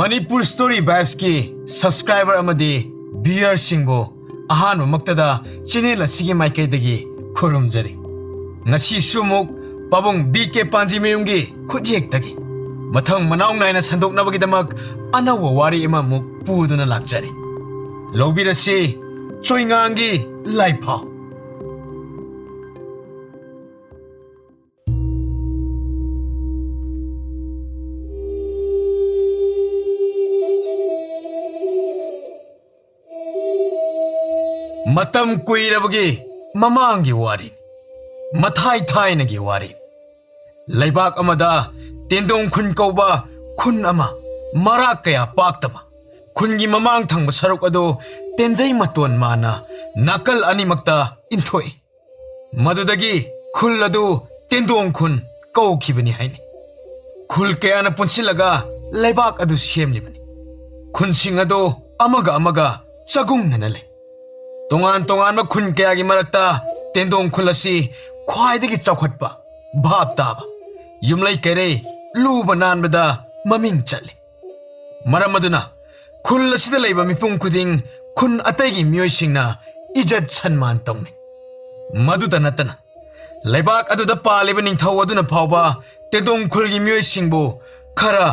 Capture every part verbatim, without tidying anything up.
Manipur Story Vibesꯀꯤ subscriber ꯑꯃꯗꯤ viewerꯁꯤꯡꯕꯨ ꯑꯍꯥꯟꯕꯃꯛꯇꯗ channel ꯑꯁꯤꯒꯤ ꯃꯥꯏꯀꯩꯗꯒꯤ ꯈꯨꯔꯨꯝꯖꯔꯤ꯫ ꯉꯁꯤꯁꯨ ꯑꯃꯨꯛ ꯄꯥꯕꯨꯡ ꯕꯤ ꯀꯦ ꯄꯥꯟꯖꯤꯃꯌꯨꯝꯒꯤ ꯈꯨꯠꯌꯦꯛꯇꯒꯤ ꯃꯊꯪ ꯃꯅꯥꯎ ꯅꯥꯏꯅ ꯁꯟꯗꯣꯛꯅꯕꯒꯤꯗꯃꯛ ꯑꯅꯧꯕ ꯋꯥꯔꯤ ꯑꯃꯃꯨꯛ ꯄꯨꯗꯨꯅ ꯂꯥꯛꯆꯔꯤ꯫ ꯂꯧꯕꯤꯔꯁꯤ, ꯆꯣꯏꯉꯥꯡꯒꯤ ꯂꯥꯏꯐꯥꯎ꯫ ꯃꯇꯝ ꯀꯨꯏꯔꯕꯒꯤ ꯃꯃꯥꯡꯒꯤ ꯋꯥꯔꯤ, ꯃꯊꯥꯏ ꯊꯥꯏꯅꯒꯤ ꯋꯥꯔꯤ꯫ ꯂꯩꯕꯥꯛ ꯑꯃꯗ ꯇꯦꯟꯗꯣꯡ ꯈꯨꯟ ꯀꯧꯕ ꯈꯨꯟ ꯑꯃ, ꯃꯔꯥꯛ ꯀꯌꯥ ꯄꯥꯛꯇꯕ, ꯈꯨꯟꯒꯤ ꯃꯃꯥꯡ ꯊꯪꯕ ꯁꯔꯨꯛ ꯑꯗꯨ ꯇꯦꯟꯖꯩ ꯃꯇꯣꯟ ꯃꯥꯟꯅ ꯅꯥꯀꯜ ꯑꯅꯤꯃꯛꯇ ꯏꯟꯊꯣꯛꯏ꯫ ꯃꯗꯨꯗꯒꯤ ꯈꯨꯜ ꯑꯗꯨ ꯇꯦꯟꯗꯣꯡ ꯈꯨꯟ ꯀꯧꯈꯤꯕꯅꯤ ꯍꯥꯏꯅꯩ꯫ ꯈꯨꯜ ꯀꯌꯥꯅ ꯄꯨꯟꯁꯤꯜꯂꯒ ꯂꯩꯕꯥꯛ ꯑꯗꯨ ꯁꯦꯝꯂꯤꯕꯅꯤ꯫ ꯈꯨꯟꯁꯤꯡ ꯑꯗꯨ ꯑꯃꯒ ꯑꯃꯒ ꯆꯒꯨꯡꯅꯅ ꯂꯩ꯫ ꯇꯣꯉꯥꯟ ꯇꯣꯉꯥꯟꯕ ꯈꯨꯟ ꯀꯌꯥꯒꯤ ꯃꯔꯛꯇ ꯇꯦꯟꯗꯣꯡ ꯈꯨꯜ ꯑꯁꯤ ꯈ꯭ꯋꯥꯏꯗꯒꯤ ꯆꯥꯎꯈꯠꯄ, ꯚꯥꯞ ꯇꯥꯕ, ꯌꯨꯝꯂꯩ ꯀꯩꯔꯩ ꯂꯨꯕ ꯅꯥꯟꯕꯗ ꯃꯃꯤꯡ ꯆꯠꯂꯤ꯫ ꯃꯔꯝ ꯑꯗꯨꯅ ꯈꯨꯜ ꯑꯁꯤꯗ ꯂꯩꯕ ꯃꯤꯄꯨꯝ ꯈꯨꯗꯤꯡ ꯈꯨꯟ ꯑꯇꯩꯒꯤ ꯃꯤꯑꯣꯏꯁꯤꯡꯅ ꯏꯖꯠ ꯁꯟꯃꯥꯟ ꯇꯧꯅꯩ꯫ ꯃꯗꯨꯇ ꯅꯠꯇꯅ ꯂꯩꯕꯥꯛ ꯑꯗꯨꯗ ꯄꯥꯜꯂꯤꯕ ꯅꯤꯡꯊꯧ ꯑꯗꯨꯅ ꯐꯥꯎꯕ ꯇꯦꯗꯣꯡ ꯈꯨꯜꯒꯤ ꯃꯤꯑꯣꯏꯁꯤꯡꯕꯨ ꯈꯔ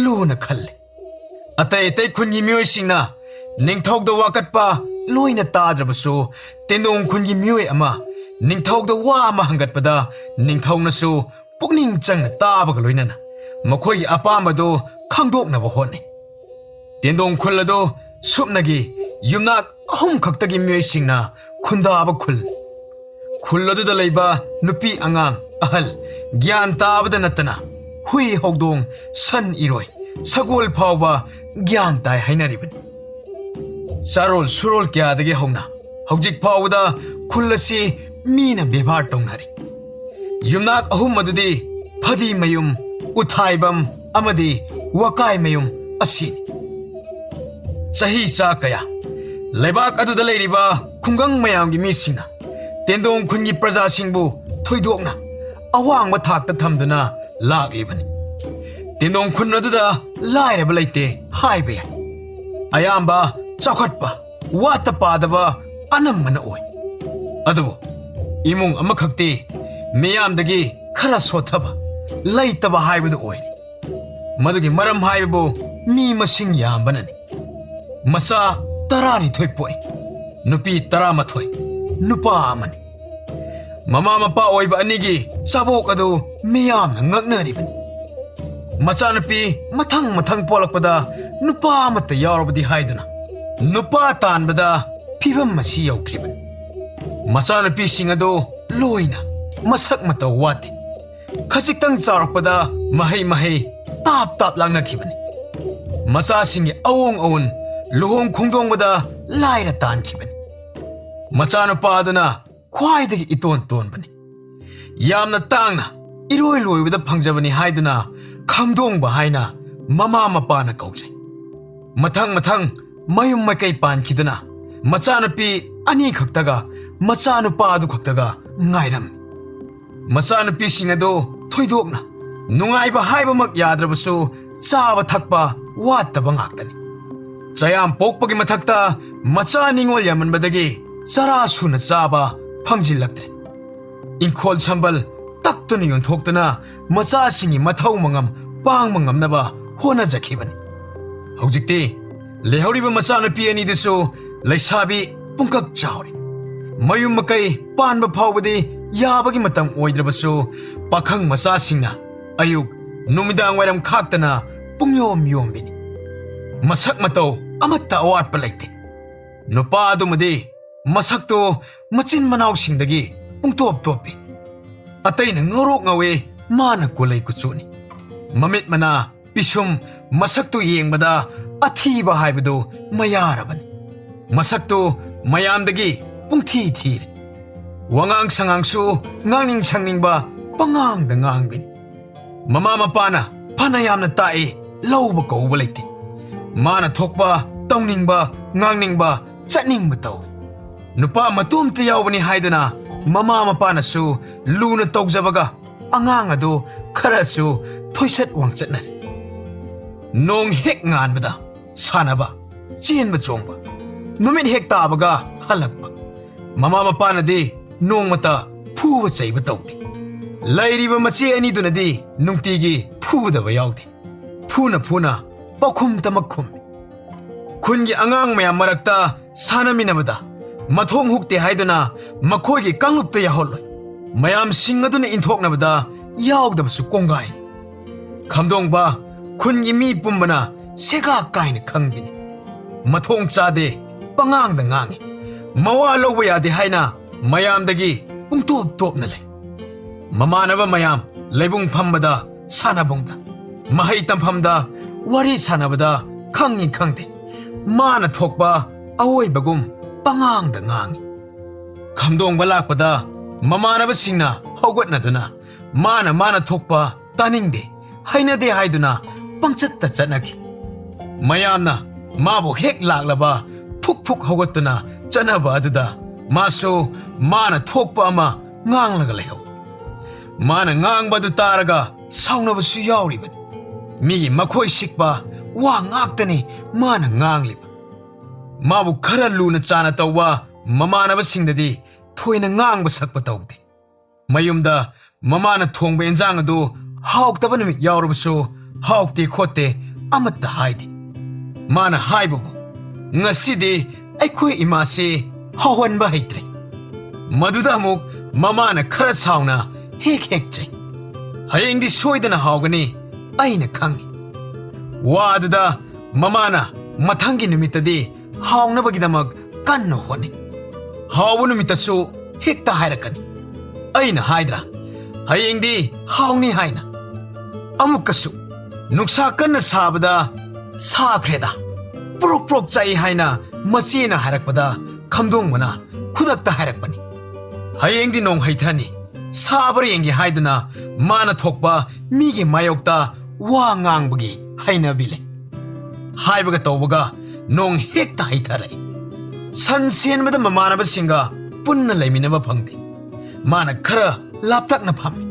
ꯂꯨꯅ ꯈꯜꯂꯤ꯫ ꯑꯇꯩ ꯑꯇꯩ ꯈꯨꯟꯒꯤ ꯃꯤꯑꯣꯏꯁꯤꯡꯅ ꯅꯤꯡꯊꯧꯗ ꯋꯥꯀꯠꯄ ꯂꯣꯏꯅ ꯇꯥꯗ꯭ꯔꯕꯁꯨ, ꯇꯦꯟꯗꯣꯡ ꯈꯨꯟꯒꯤ ꯃꯤꯑꯣꯏ ꯑꯃ ꯅꯤꯡꯊꯧꯗ ꯋꯥ ꯑꯃ ꯍꯪꯒꯠꯄꯗ ꯅꯤꯡꯊꯧꯅꯁꯨ ꯄꯨꯛꯅꯤꯡ ꯆꯪꯅ ꯇꯥꯕꯒ ꯂꯣꯏꯅꯅ ꯃꯈꯣꯏꯒꯤ ꯑꯄꯥꯝꯕꯗꯨ ꯈꯪꯗꯣꯛꯅꯕ ꯍꯣꯠꯅꯩ꯫ ꯇꯦꯟꯗꯣꯡ ꯈꯨꯜ ꯑꯗꯨ ꯁꯨꯞꯅꯒꯤ ꯌꯨꯝꯅꯥꯛ ꯑꯍꯨꯝ ꯈꯛꯇꯒꯤ ꯃꯤꯑꯣꯏꯁꯤꯡꯅ ꯈꯨꯟꯗꯥꯕ ꯈꯨꯜ꯫ ꯈꯨꯜ ꯑꯗꯨꯗ ꯂꯩꯕ ꯅꯨꯄꯤ ꯑꯉꯥꯡ, ꯑꯍꯜ, ꯒ꯭ꯌꯥꯟ ꯇꯥꯕꯗ ꯅꯠꯇꯅ ꯍꯨꯏ, ꯍꯧꯗꯣꯡ, ꯁꯟ, ꯏꯔꯣꯏ, ꯁꯒꯣꯜ ꯐꯥꯎꯕ ꯒ꯭ꯌꯥꯟ ꯇꯥꯏ ꯍꯥꯏꯅꯔꯤꯕꯅꯤ꯫ ꯆꯥꯔꯣꯜ ꯁꯨꯔꯣꯜ ꯀꯌꯥꯗꯒꯤ ꯍꯧꯅ ꯍꯧꯖꯤꯛ ꯐꯥꯎꯕꯗ ꯈꯨꯜ ꯑꯁꯤ ꯃꯤꯅ ꯕꯦꯕꯥꯔ ꯇꯧꯅꯔꯤ꯫ ꯌꯨꯝꯅꯥꯛ ꯑꯍꯨꯝ ꯑꯗꯨꯗꯤ ꯐꯗꯤꯃꯌꯨꯝ, ꯎꯊꯥꯏꯕꯝ ꯑꯃꯗꯤ ꯋꯥꯀꯥꯏꯃꯌꯨꯝ ꯑꯁꯤꯅꯤ꯫ ꯆꯍꯤ ꯆꯥ ꯀꯌꯥ ꯂꯩꯕꯥꯛ ꯑꯗꯨꯗ ꯂꯩꯔꯤꯕ ꯈꯨꯡꯒꯪ ꯃꯌꯥꯝꯒꯤ ꯃꯤꯁꯤꯡꯅ ꯇꯦꯟꯗꯣꯡ ꯈꯨꯟꯒꯤ ꯄ꯭ꯔꯖꯥꯁꯤꯡꯕꯨ ꯊꯣꯏꯗꯣꯛꯅ ꯑꯋꯥꯡꯕ ꯊꯥꯛꯇ ꯊꯝꯗꯨꯅ ꯂꯥꯛꯂꯤꯕꯅꯤ꯫ ꯇꯦꯡꯅꯧ ꯈꯨꯟ ꯑꯗꯨꯗ ꯂꯥꯏꯔꯕ ꯂꯩꯇꯦ ꯍꯥꯏꯕ ꯌꯥꯏ꯫ ꯑꯌꯥꯝꯕ ꯆꯥꯎꯈꯠꯄ, ꯋꯥꯠꯇ ꯄꯥꯗꯕ ꯑꯅꯝꯕꯅ ꯑꯣꯏ꯫ ꯑꯗꯨꯕꯨ ꯏꯃꯨꯡ ꯑꯃꯈꯛꯇꯤ ꯃꯤꯌꯥꯝꯗꯒꯤ ꯈꯔ ꯁꯣꯠꯊꯕ, ꯂꯩꯇꯕ ꯍꯥꯏꯕꯗꯨ ꯑꯣꯏꯔꯤ꯫ ꯃꯗꯨꯒꯤ ꯃꯔꯝ ꯍꯥꯏꯕꯕꯨ ꯃꯤ ꯃꯁꯤꯡ ꯌꯥꯝꯕꯅꯅꯤ꯫ ꯃꯆꯥ ꯇꯔꯥꯅꯤꯊꯣꯏ ꯄꯣꯛꯏ, ꯅꯨꯄꯤ ꯇꯔꯥꯃꯥꯊꯣꯏ, ꯅꯨꯄꯥ ꯑꯃꯅꯤ꯫ ꯃꯃꯥ ꯃꯄꯥ ꯑꯣꯏꯕ ꯑꯅꯤꯒꯤ ꯆꯥꯕꯣꯛ ꯑꯗꯨ ꯃꯤꯌꯥꯝꯅ ꯉꯛꯅꯔꯤꯕꯅꯤ꯫ ꯃꯆꯥꯅꯨꯄꯤ ꯃꯊꯪ ꯃꯊꯪ ꯄꯣꯛꯂꯛꯄꯗ ꯅꯨꯄꯥ ꯑꯃꯠꯇ ꯌꯥꯎꯔꯕꯗꯤ ꯍꯥꯏꯗꯨꯅ ꯅꯨꯄꯥ ꯇꯥꯟꯕꯗ ꯐꯤꯕꯝ ꯑꯁꯤ ꯌꯧꯈ꯭ꯔꯤꯕꯅꯤ꯫ ꯃꯆꯥꯅꯨꯄꯤꯁꯤꯡ ꯑꯗꯨ ꯂꯣꯏꯅ ꯃꯁꯛ ꯃꯇꯧ ꯋꯥꯠꯇꯦ꯫ ꯈꯖꯤꯛꯇꯪ ꯆꯥꯎꯔꯛꯄꯗ ꯃꯍꯩ ꯃꯍꯩ ꯇꯥꯞ ꯇꯥꯞ ꯂꯥꯡꯅꯈꯤꯕꯅꯤ꯫ ꯃꯆꯥꯁꯤꯡꯒꯤ ꯑꯑꯣꯡ ꯑꯑꯣꯟ ꯂꯨꯍꯣꯡ ꯈꯣꯡꯗꯣꯡꯕꯗ ꯂꯥꯏꯔ ꯇꯥꯟꯈꯤꯕꯅꯤ꯫ ꯃꯆꯥꯅꯨꯄꯥ ꯑꯗꯨꯅ ꯈ꯭ꯋꯥꯏꯗꯒꯤ ꯏꯇꯣꯟ ꯇꯣꯟꯕꯅꯤ꯫ ꯌꯥꯝꯅ ꯇꯥꯡꯅ ꯏꯔꯣꯏ ꯂꯣꯏꯕꯗ ꯐꯪꯖꯕꯅꯤ ꯍꯥꯏꯗꯨꯅ ꯈꯝꯗꯣꯡꯕ ꯍꯥꯏꯅ ꯃꯃꯥ ꯃꯄꯥꯅ ꯀꯧꯖꯩ꯫ ꯃꯊꯪ ꯃꯊꯪ ꯃꯌꯨꯝ ꯃꯀꯩ ꯄꯥꯟꯈꯤꯗꯨꯅ ꯃꯆꯥꯅꯨꯄꯤ ꯑꯅꯤ ꯈꯛꯇꯒ ꯃꯆꯥꯅꯨꯄꯥ ꯑꯗꯨ ꯈꯛꯇꯒ ꯉꯥꯏꯔꯝꯃꯤ꯫ ꯃꯆꯥꯅꯨꯄꯤꯁꯤꯡ ꯑꯗꯨ ꯊꯣꯏꯗꯣꯛꯅ ꯅꯨꯡꯉꯥꯏꯕ ꯍꯥꯏꯕꯃꯛ ꯌꯥꯗ꯭ꯔꯕꯁꯨ ꯆꯥꯕ ꯊꯛꯄ ꯋꯥꯠꯇꯕ ꯉꯥꯛꯇꯅꯤ꯫ ꯆꯌꯥꯝ ꯄꯣꯛꯄꯒꯤ ꯃꯊꯛꯇ ꯃꯆꯥ ꯅꯤꯉꯣꯜ ꯌꯥꯝꯃꯟꯕꯗꯒꯤ ꯆꯔꯥ ꯁꯨꯅ ꯆꯥꯕ ꯐꯪꯖꯤꯜꯂꯛꯇ꯭ꯔꯦ꯫ ꯏꯪꯈꯣꯜ ꯁꯝꯕꯜ ꯇꯛꯇꯨꯅ ꯌꯣꯟꯊꯣꯛꯇꯨꯅ ꯃꯆꯥꯁꯤꯡꯒꯤ ꯃꯊꯧ ꯃꯉꯝ ꯄꯥꯡꯕ ꯉꯝꯅꯕ ꯍꯣꯠꯅꯖꯈꯤꯕꯅꯤ꯫ ꯍꯧꯖꯤꯛꯇꯤ ꯂꯩꯍꯧꯔꯤꯕ ꯃꯆꯥꯅꯨꯄꯤ ꯑꯅꯤꯗꯨꯁꯨ ꯂꯩꯁꯥꯕꯤ ꯄꯨꯡꯀꯛ ꯆꯥꯎꯔꯦ꯫ ꯃꯌꯨꯝ ꯃꯀꯩ ꯄꯥꯟꯕ ꯐꯥꯎꯕꯗꯤ ꯌꯥꯕꯒꯤ ꯃꯇꯝ ꯑꯣꯏꯗ꯭ꯔꯕꯁꯨ, ꯄꯥꯈꯪ ꯃꯆꯥꯁꯤꯡꯅ ꯑꯌꯨꯛ ꯅꯨꯃꯤꯗꯥꯡ ꯋꯥꯏꯔꯝ ꯈꯥꯛꯇꯅ ꯄꯨꯡꯌꯣꯝ ꯌꯣꯝꯕꯤꯅꯤ꯫ ꯃꯁꯛ ꯃꯇꯧ ꯑꯃꯠꯇ ꯑꯋꯥꯠꯄ ꯂꯩꯇꯦ꯫ ꯅꯨꯄꯥ ꯑꯗꯨꯃꯗꯤ ꯃꯁꯛꯇꯣ ꯃꯆꯤꯟ ꯃꯅꯥꯎꯁꯤꯡꯗꯒꯤ ꯄꯨꯡꯇꯣꯞ ꯇꯣꯞꯄꯤ꯫ ꯑꯇꯩꯅ ꯉꯧꯔꯣꯛ ꯉꯧꯏ, ꯃꯥꯅ ꯀꯨꯂꯩ ꯀꯨꯆꯨꯅꯤ꯫ ꯃꯃꯤꯠ ꯃꯅꯥ, ꯄꯤꯁꯨꯝ, ꯃꯁꯛꯇꯨ ꯌꯦꯡꯕꯗ ꯑꯊꯤꯕ ꯍꯥꯏꯕꯗꯨ ꯃꯌꯥꯔꯕꯅꯤ꯫ ꯃꯁꯛꯇꯨ ꯃꯌꯥꯝꯗꯒꯤ ꯄꯨꯡꯊꯤ ꯊꯤꯔꯦ꯫ ꯋꯥꯉꯥꯡ ꯁꯉꯥꯡꯁꯨ ꯉꯥꯡꯅꯤꯡ ꯁꯪꯅꯤꯡꯕ ꯄꯉꯥꯡꯗ ꯉꯥꯡꯕꯤꯅꯤ꯫ ꯃꯃꯥ ꯃꯄꯥꯅ ꯐꯅ ꯌꯥꯝꯅ ꯇꯥꯛꯏ, ꯂꯧꯕ ꯀꯧꯕ ꯂꯩꯇꯦ꯫ ꯃꯥꯅ ꯊꯣꯛꯄ, ꯇꯧꯅꯤꯡꯕ, ꯉꯥꯡꯅꯤꯡꯕ, ꯆꯠꯅꯤꯡꯕ ꯇꯧꯏ꯫ ꯅꯨꯄꯥ ꯃꯇꯣꯝꯇ ꯌꯥꯎꯕꯅꯤ ꯍꯥꯏꯗꯨꯅ ꯃꯃꯥ ꯃꯄꯥꯅꯁꯨ ꯂꯨꯅ ꯇꯧꯖꯕꯒ ꯑꯉꯥꯡ ꯑꯗꯨ ꯈꯔꯁꯨ ꯊꯣꯏꯁꯠ ꯋꯥꯡꯆꯠꯅꯔꯦ꯫ ꯅꯣꯡ ꯍꯦꯛ ꯉꯥꯟꯕꯗ ꯁꯥꯟꯅꯕ, ꯆꯦꯟꯕ ꯆꯣꯡꯕ, ꯅꯨꯃꯤꯠ ꯍꯦꯛ ꯇꯥꯕꯒ ꯍꯜꯂꯛꯄ꯫ ꯃꯃꯥ ꯃꯄꯥꯅꯗꯤ ꯅꯣꯡꯃꯇ ꯐꯨꯕ ꯆꯩꯕ ꯇꯧꯗꯦ꯫ ꯂꯩꯔꯤꯕ ꯃꯆꯦ ꯑꯅꯤꯗꯨꯅꯗꯤ ꯅꯨꯡꯇꯤꯒꯤ ꯐꯨꯗꯕ ꯌꯥꯎꯗꯦ꯫ ꯐꯨꯅ ꯐꯨꯅ ꯄꯥꯎꯈꯨꯝꯇꯃꯛ ꯈꯨꯝꯃꯤ꯫ ꯈꯨꯟꯒꯤ ꯑꯉꯥꯡ ꯃꯌꯥꯝ ꯃꯔꯛꯇ ꯁꯥꯟꯅꯃꯤꯟꯅꯕꯗ ꯃꯊꯣꯡ ꯍꯨꯛꯇꯦ ꯍꯥꯏꯗꯨꯅ ꯃꯈꯣꯏꯒꯤ ꯀꯥꯡꯂꯨꯞꯇ ꯌꯥꯎꯍꯜꯂꯣꯏ꯫ ꯃꯌꯥꯝꯁꯤꯡ ꯑꯗꯨꯅ ꯏꯟꯊꯣꯛꯅꯕꯗ ꯌꯥꯎꯗꯕꯁꯨ ꯀꯣꯡꯒꯥꯏ꯫ ꯈꯝꯗꯣꯡꯕ ꯈꯨꯟꯒꯤ ꯃꯤ ꯄꯨꯝꯕꯅ ꯁꯦꯒꯥ ꯀꯥꯏꯅ ꯈꯪꯕꯤꯅꯤ꯫ ꯃꯊꯣꯡ ꯆꯥꯗꯦ, ꯄꯉꯥꯡꯗ ꯉꯥꯡꯉꯤ꯫ ꯃꯋꯥ ꯂꯧꯕ ꯌꯥꯗꯦ ꯍꯥꯏꯅ ꯃꯌꯥꯝꯗꯒꯤ ꯄꯨꯡꯇꯣꯞ ꯇꯣꯞꯅ ꯂꯩ꯫ ꯃꯃꯥꯟꯅꯕ ꯃꯌꯥꯝ ꯂꯩꯕꯨꯡ ꯐꯝꯕꯗ, ꯁꯥꯟꯅꯕꯨꯡꯗ, ꯃꯍꯩ ꯇꯝꯐꯝꯗ, ꯋꯥꯔꯤ ꯁꯥꯟꯅꯕꯗ ꯈꯪꯉꯤ ꯈꯪꯗꯦ, ꯃꯥꯅ ꯊꯣꯛꯄ ꯑꯋꯣꯏꯕꯒꯨꯝ ꯄꯉꯥꯡꯗ ꯉꯥꯡꯉꯤ꯫ ꯈꯝꯗꯣꯡꯕ ꯂꯥꯛꯄꯗ ꯃꯃꯥꯟꯅꯕꯁꯤꯡꯅ ꯍꯧꯒꯠꯅꯗꯨꯅ ꯃꯥꯅ ꯃꯥꯅ ꯊꯣꯛꯄ ꯇꯥꯅꯤꯡꯗꯦ, ꯍꯩꯅꯗꯦ ꯍꯥꯏꯗꯨꯅ ꯄꯪꯆꯠꯇ ꯆꯠꯅꯈꯤ꯫ ꯃꯌꯥꯝꯅ ꯃꯥꯕꯨ ꯍꯦꯛ ꯂꯥꯛꯂꯕ ꯐꯨꯛ ꯐꯨꯛ ꯍꯧꯒꯠꯇꯨꯅ ꯆꯠꯅꯕ ꯑꯗꯨꯗ ꯃꯥꯁꯨ ꯃꯥꯅ ꯊꯣꯛꯄ ꯑꯃ ꯉꯥꯡꯂꯒ ꯂꯩꯍꯧ꯫ ꯃꯥꯅ ꯉꯥꯡꯕ ꯑꯗꯨ ꯇꯥꯔꯒ ꯁꯥꯎꯅꯕꯁꯨ ꯌꯥꯎꯔꯤꯕꯅꯤ꯫ ꯃꯤꯒꯤ ꯃꯈꯣꯏ ꯁꯤꯛꯄ ꯋꯥ ꯉꯥꯛꯇꯅꯤ ꯃꯥꯅ ꯉꯥꯡꯂꯤꯕ꯫ ꯃꯥꯕꯨ ꯈꯔ ꯂꯨꯅ ꯆꯥꯅ ꯇꯧꯕ ꯃꯃꯥꯟꯅꯕꯁꯤꯡꯗꯗꯤ ꯊꯣꯏꯅ ꯉꯥꯡꯕ ꯁꯛꯄ ꯇꯧꯗꯦ꯫ ꯃꯌꯨꯝꯗ ꯃꯃꯥꯅ ꯊꯣꯡꯕ ꯏꯟꯖꯥꯡ ꯑꯗꯨ ꯍꯥꯎꯇꯕ ꯅꯨꯃꯤꯠ ꯌꯥꯎꯔꯕꯁꯨ ꯍꯥꯎꯇꯦ ꯈꯣꯠꯇꯦ ꯑꯃꯠꯇ ꯍꯥꯏꯗꯦ꯫ ꯃꯥꯅ ꯍꯥꯏꯕꯕꯨ, "ꯉꯁꯤꯗꯤ ꯑꯩꯈꯣꯏ ꯏꯃꯥꯁꯤ ꯍꯥꯎꯍꯟꯕ ꯍꯩꯇ꯭ꯔꯦ"꯫ ꯃꯗꯨꯗ ꯑꯃꯨꯛ ꯃꯃꯥꯅ ꯈꯔ ꯁꯥꯎꯅ ꯍꯦꯛ ꯍꯦꯛ ꯆꯩ꯫ "ꯍꯌꯦꯡꯗꯤ ꯁꯣꯏꯗꯅ ꯍꯥꯎꯒꯅꯤ, ꯑꯩꯅ ꯈꯪꯏ"꯫ ꯋꯥ ꯑꯗꯨꯗ ꯃꯃꯥꯅ ꯃꯊꯪꯒꯤ ꯅꯨꯃꯤꯠꯇꯗꯤ ꯍꯥꯎꯅꯕꯒꯤꯗꯃꯛ ꯀꯟꯅ ꯍꯣꯠꯅꯩ꯫ ꯍꯥꯎꯕ ꯅꯨꯃꯤꯠꯇꯁꯨ ꯍꯦꯛꯇ ꯍꯥꯏꯔꯛꯀꯅꯤ꯫ ꯑꯩꯅ ꯍꯥꯏꯗ꯭ꯔꯥ, "ꯍꯌꯦꯡꯗꯤ ꯍꯥꯎꯅꯤ" ꯍꯥꯏꯅ꯫ ꯑꯃꯨꯛꯀꯁꯨ, "ꯅꯨꯡꯁꯥ ꯀꯟꯅ ꯁꯥꯕꯗ ꯁꯥꯈ꯭ꯔꯦꯗ, ꯄ꯭ꯔꯣꯛ ꯄ꯭ꯔꯣꯛ ꯆꯥꯛꯏ" ꯍꯥꯏꯅ ꯃꯆꯦꯅ ꯍꯥꯏꯔꯛꯄꯗ ꯈꯝꯗꯣꯡꯕꯅ ꯈꯨꯗꯛꯇ ꯍꯥꯏꯔꯛꯄꯅꯤ, "ꯍꯌꯦꯡꯗꯤ ꯅꯣꯡ ꯍꯩꯊꯅꯤ, ꯁꯥꯕ꯭ꯔꯥ ꯌꯦꯡꯒꯦ" ꯍꯥꯏꯗꯨꯅ ꯃꯥꯅ ꯊꯣꯛꯄ ꯃꯤꯒꯤ ꯃꯥꯌꯣꯛꯇ ꯋꯥ ꯉꯥꯡꯕꯒꯤ ꯍꯩꯅꯕꯤ ꯂꯩ꯫ ꯍꯥꯏꯕꯒ ꯇꯧꯕꯒ ꯅꯣꯡ ꯍꯦꯛꯇ ꯍꯩꯊꯔꯛꯏ꯫ ꯁꯟ ꯁꯦꯟꯕꯗ ꯃꯃꯥꯟꯅꯕꯁꯤꯡꯒ ꯄꯨꯟꯅ ꯂꯩꯃꯤꯟꯅꯕ ꯐꯪꯗꯦ꯫ ꯃꯥꯅ ꯈꯔ ꯂꯥꯞꯇꯛꯅ ꯐꯝꯃꯤ꯫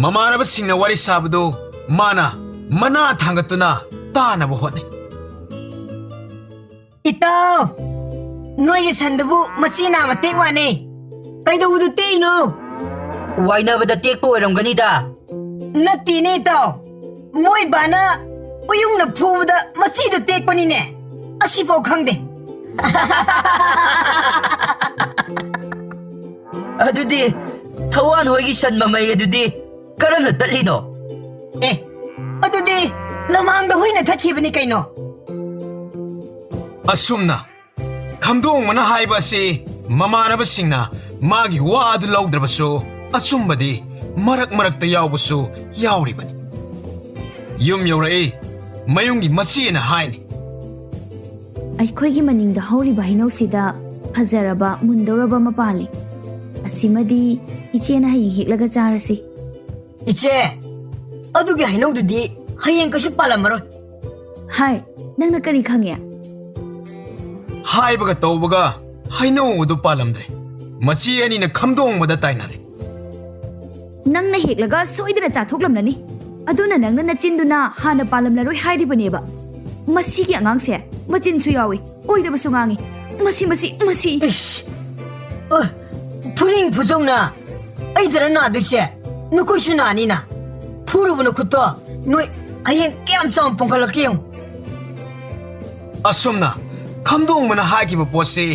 ꯃꯃꯥꯟꯅꯕꯁꯤꯡꯅ ꯋꯥꯔꯤ ꯁꯥꯕꯗꯨ ꯃꯥꯅ ꯃꯅꯥ ꯊꯥꯡꯒꯠꯇꯨꯅ ꯇꯥꯅꯕ ꯍꯣꯠꯅꯩ꯫ ꯏꯇꯥꯎ, ꯅꯣꯏꯒꯤ ꯁꯟꯗꯨꯕꯨ ꯃꯆꯤ ꯅꯥꯝꯃ ꯇꯦꯛ ꯋꯥꯅꯦ꯫ ꯀꯩꯗꯧꯕꯗ ꯇꯦꯛꯏꯅꯣ? ꯋꯥꯏꯅꯕꯗ ꯇꯦꯛꯄ ꯑꯣꯏꯔꯝꯒꯅꯤꯗ꯫ ꯅꯠꯇꯦꯅꯦ ꯏꯇꯥꯎ, ꯃꯣꯏ ꯕꯥꯅ ꯎꯌꯨꯡꯅ ꯐꯨꯕꯗ ꯃꯆꯤꯗ ꯇꯦꯛꯄꯅꯤꯅꯦ꯫ ꯑꯁꯤꯐꯥꯎ ꯈꯪꯗꯦ꯫ ꯑꯗꯨꯗꯤ ꯊꯋꯥꯟ ꯍꯣꯏꯒꯤ ꯁꯟ ꯃꯃꯩ ꯑꯗꯨꯗꯤ ꯀꯔꯝꯅ ꯇꯠꯂꯤꯅꯣ? ꯑꯦ, ꯑꯗꯨꯗꯤ ꯂꯃꯥꯡꯗ ꯍꯨꯏꯅ ꯊꯠꯈꯤꯕꯅꯤ ꯀꯩꯅꯣ꯫ ꯑꯁꯨꯝꯅ ꯈꯝꯗꯣꯡꯕꯅ ꯍꯥꯏꯕ ꯑꯁꯤ ꯃꯃꯥꯟꯅꯕꯁꯤꯡꯅ ꯃꯥꯒꯤ ꯋꯥ ꯑꯗꯨ ꯂꯧꯗ꯭ꯔꯕꯁꯨ, ꯑꯆꯨꯝꯕꯗꯤ ꯃꯔꯛ ꯃꯔꯛꯇ ꯌꯥꯎꯕꯁꯨ ꯌꯥꯎꯔꯤꯕꯅꯤ꯫ ꯌꯨꯝ ꯌꯧꯔꯛꯏ, ꯃꯌꯨꯝꯒꯤ ꯃꯆꯦꯅ ꯍꯥꯏꯅꯤ꯫ ꯑꯩꯈꯣꯏꯒꯤ ꯃꯅꯤꯡꯗ ꯍꯧꯔꯤꯕ ꯍꯩꯅꯧꯁꯤꯗ ꯐꯖꯔꯕ, ꯃꯨꯟꯗꯧꯔꯕ ꯑꯃ ꯄꯥꯜꯂꯤ꯫ ꯑꯁꯤꯃꯗꯤ ꯏꯆꯦꯅ ꯍꯌꯦꯡ ꯍꯦꯛꯂꯒ ꯆꯥꯔꯁꯤ꯫ ꯏꯆꯦ, ꯑꯗꯨꯒꯤ ꯍꯩꯅꯧꯗꯨꯗꯤ ꯍꯌꯦꯡ ꯀꯩꯁꯨ ꯄꯥꯜꯂꯝꯃꯔꯣꯏ꯫ ꯍꯥꯏ, ꯅꯪꯅ ꯀꯔꯤ ꯈꯪꯉꯦ? ꯍꯥꯏꯕꯒ ꯇꯧꯕꯒ ꯍꯩꯅꯧ ꯑꯗꯨ ꯄꯥꯜꯂꯝꯗ꯭ꯔꯦ꯫ ꯃꯆꯦ ꯑꯅꯤꯅ ꯈꯝꯗꯣꯡꯕꯗ ꯇꯥꯏꯅꯔꯦ꯫ ꯅꯪꯅ ꯍꯦꯛꯂꯒ ꯁꯣꯏꯗꯅ ꯆꯥꯊꯣꯛꯂꯝꯂꯅꯤ꯫ ꯑꯗꯨꯅ ꯅꯪꯅ ꯅꯆꯤꯟꯗꯨꯅ ꯍꯥꯟꯅ ꯄꯥꯜꯂꯝꯂꯔꯣꯏ ꯍꯥꯏꯔꯤꯕꯅꯦꯕ꯫ ꯃꯁꯤꯒꯤ ꯑꯉꯥꯡꯁꯦ ꯃꯆꯤꯟꯁꯨ ꯌꯥꯎꯏ, ꯑꯣꯏꯗꯕꯁꯨ ꯉꯥꯡꯏ꯫ ꯃꯁꯤ, ꯃꯁꯤ, ꯃꯁꯤ꯫ ꯏꯁ! ꯑ, ꯐꯨꯅꯤꯡ ꯐꯨꯖꯧꯅ ꯑꯩꯗꯔ ꯅꯥꯗꯣꯏꯁꯦ? ꯅꯈꯣꯏꯁꯨ ꯅꯥꯅꯤꯅ꯫ ꯐꯨꯔꯨꯕ ꯅꯈꯨꯠꯇꯣ ꯅꯣꯏ ꯍꯌꯦꯡ ꯀꯌꯥꯝ ꯆꯥꯎꯅ ꯄꯣꯡꯈꯠꯂꯛꯀꯦ ꯌꯦꯡꯉꯨ꯫ ꯑꯁꯨꯝꯅ ꯈꯝꯗꯣꯡꯕꯅ ꯍꯥꯏꯈꯤꯕ ꯄꯣꯠꯁꯤ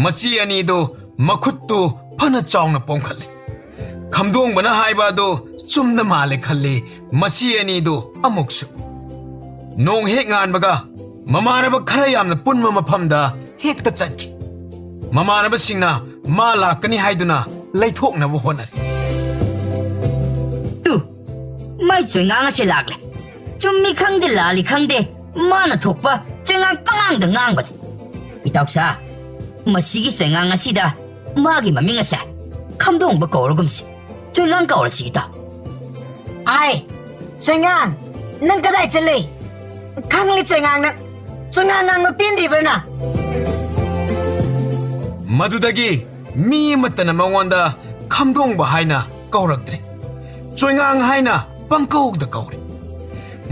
ꯃꯆꯦ ꯑꯅꯤꯗꯨ ꯃꯈꯨꯠꯇꯨ ꯐꯅ ꯆꯥꯎꯅ ꯄꯣꯝꯈꯠꯂꯦ꯫ ꯈꯝꯗꯣꯡꯕꯅ ꯍꯥꯏꯕ ꯑꯗꯨ ꯆꯨꯝꯅ ꯃꯥꯜꯂꯦ ꯈꯜꯂꯤ ꯃꯆꯦ ꯑꯅꯤꯗꯨ ꯑꯃꯨꯛꯁꯨ꯫ ꯅꯣꯡ ꯍꯦꯛ ꯉꯥꯟꯕꯒ ꯃꯃꯥꯟꯅꯕ ꯈꯔ ꯌꯥꯝꯅ ꯄꯨꯟꯕ ꯃꯐꯝꯗ ꯍꯦꯛꯇ ꯆꯠꯈꯤ꯫ ꯃꯃꯥꯟꯅꯕꯁꯤꯡꯅ ꯃꯥ ꯂꯥꯛꯀꯅꯤ ꯍꯥꯏꯗꯨꯅ ꯂꯩꯊꯣꯛꯅꯕ ꯍꯣꯠꯅꯔꯤ꯫ ꯇꯨ, ꯃꯥꯏ ꯆꯣꯏꯉꯥꯡ ꯑꯁꯤ ꯂꯥꯛꯂꯦ꯫ ꯆꯨꯝꯃꯤ ꯈꯪꯗꯦ, ꯂꯥꯜꯂꯤ ꯈꯪꯗꯦ, ꯃꯥꯅ ꯊꯣꯛꯄ ꯆꯣꯏꯉꯥꯡ ꯄꯉꯥꯡꯗ ꯉꯥꯡꯕꯅꯦ꯫ ꯏꯇꯥꯎꯁꯥ, ꯃꯁꯤꯒꯤ ꯆꯣꯏꯉꯥꯡ ꯑꯁꯤꯗ ꯃꯥꯒꯤ ꯃꯃꯤꯡ ꯑꯁꯦ ꯈꯝꯗꯣꯡꯕ ꯀꯧꯔꯒꯨꯝꯁꯤ꯫ ꯆꯣꯏꯉꯥꯡ ꯀꯧꯔꯁꯤ, ꯏꯇꯥꯎ꯫ ꯑꯥꯏ, ꯆꯣꯏꯉꯥꯡ, ꯅꯪ ꯀꯗꯥꯏ ꯆꯠꯂꯨꯏ? ꯈꯪꯂꯤ, ꯆꯣꯏꯉꯥꯡ, ꯅꯪ ꯆꯣꯏꯉꯥꯡ ꯉꯥꯡꯕ ꯄꯦꯟꯗ꯭ꯔꯤꯕ꯭ꯔꯥ ꯅꯪ? ꯃꯗꯨꯗꯒꯤ ꯃꯤ ꯑꯃꯠꯇꯅ ꯃꯉꯣꯟꯗ ꯈꯝꯗꯣꯡꯕ ꯍꯥꯏꯅ ꯀꯧꯔꯛꯇ꯭ꯔꯦ꯫ ꯆꯣꯏꯉꯥꯡ ꯍꯥꯏꯅ ꯄꯪꯀꯧꯗ ꯀꯧꯔꯦ꯫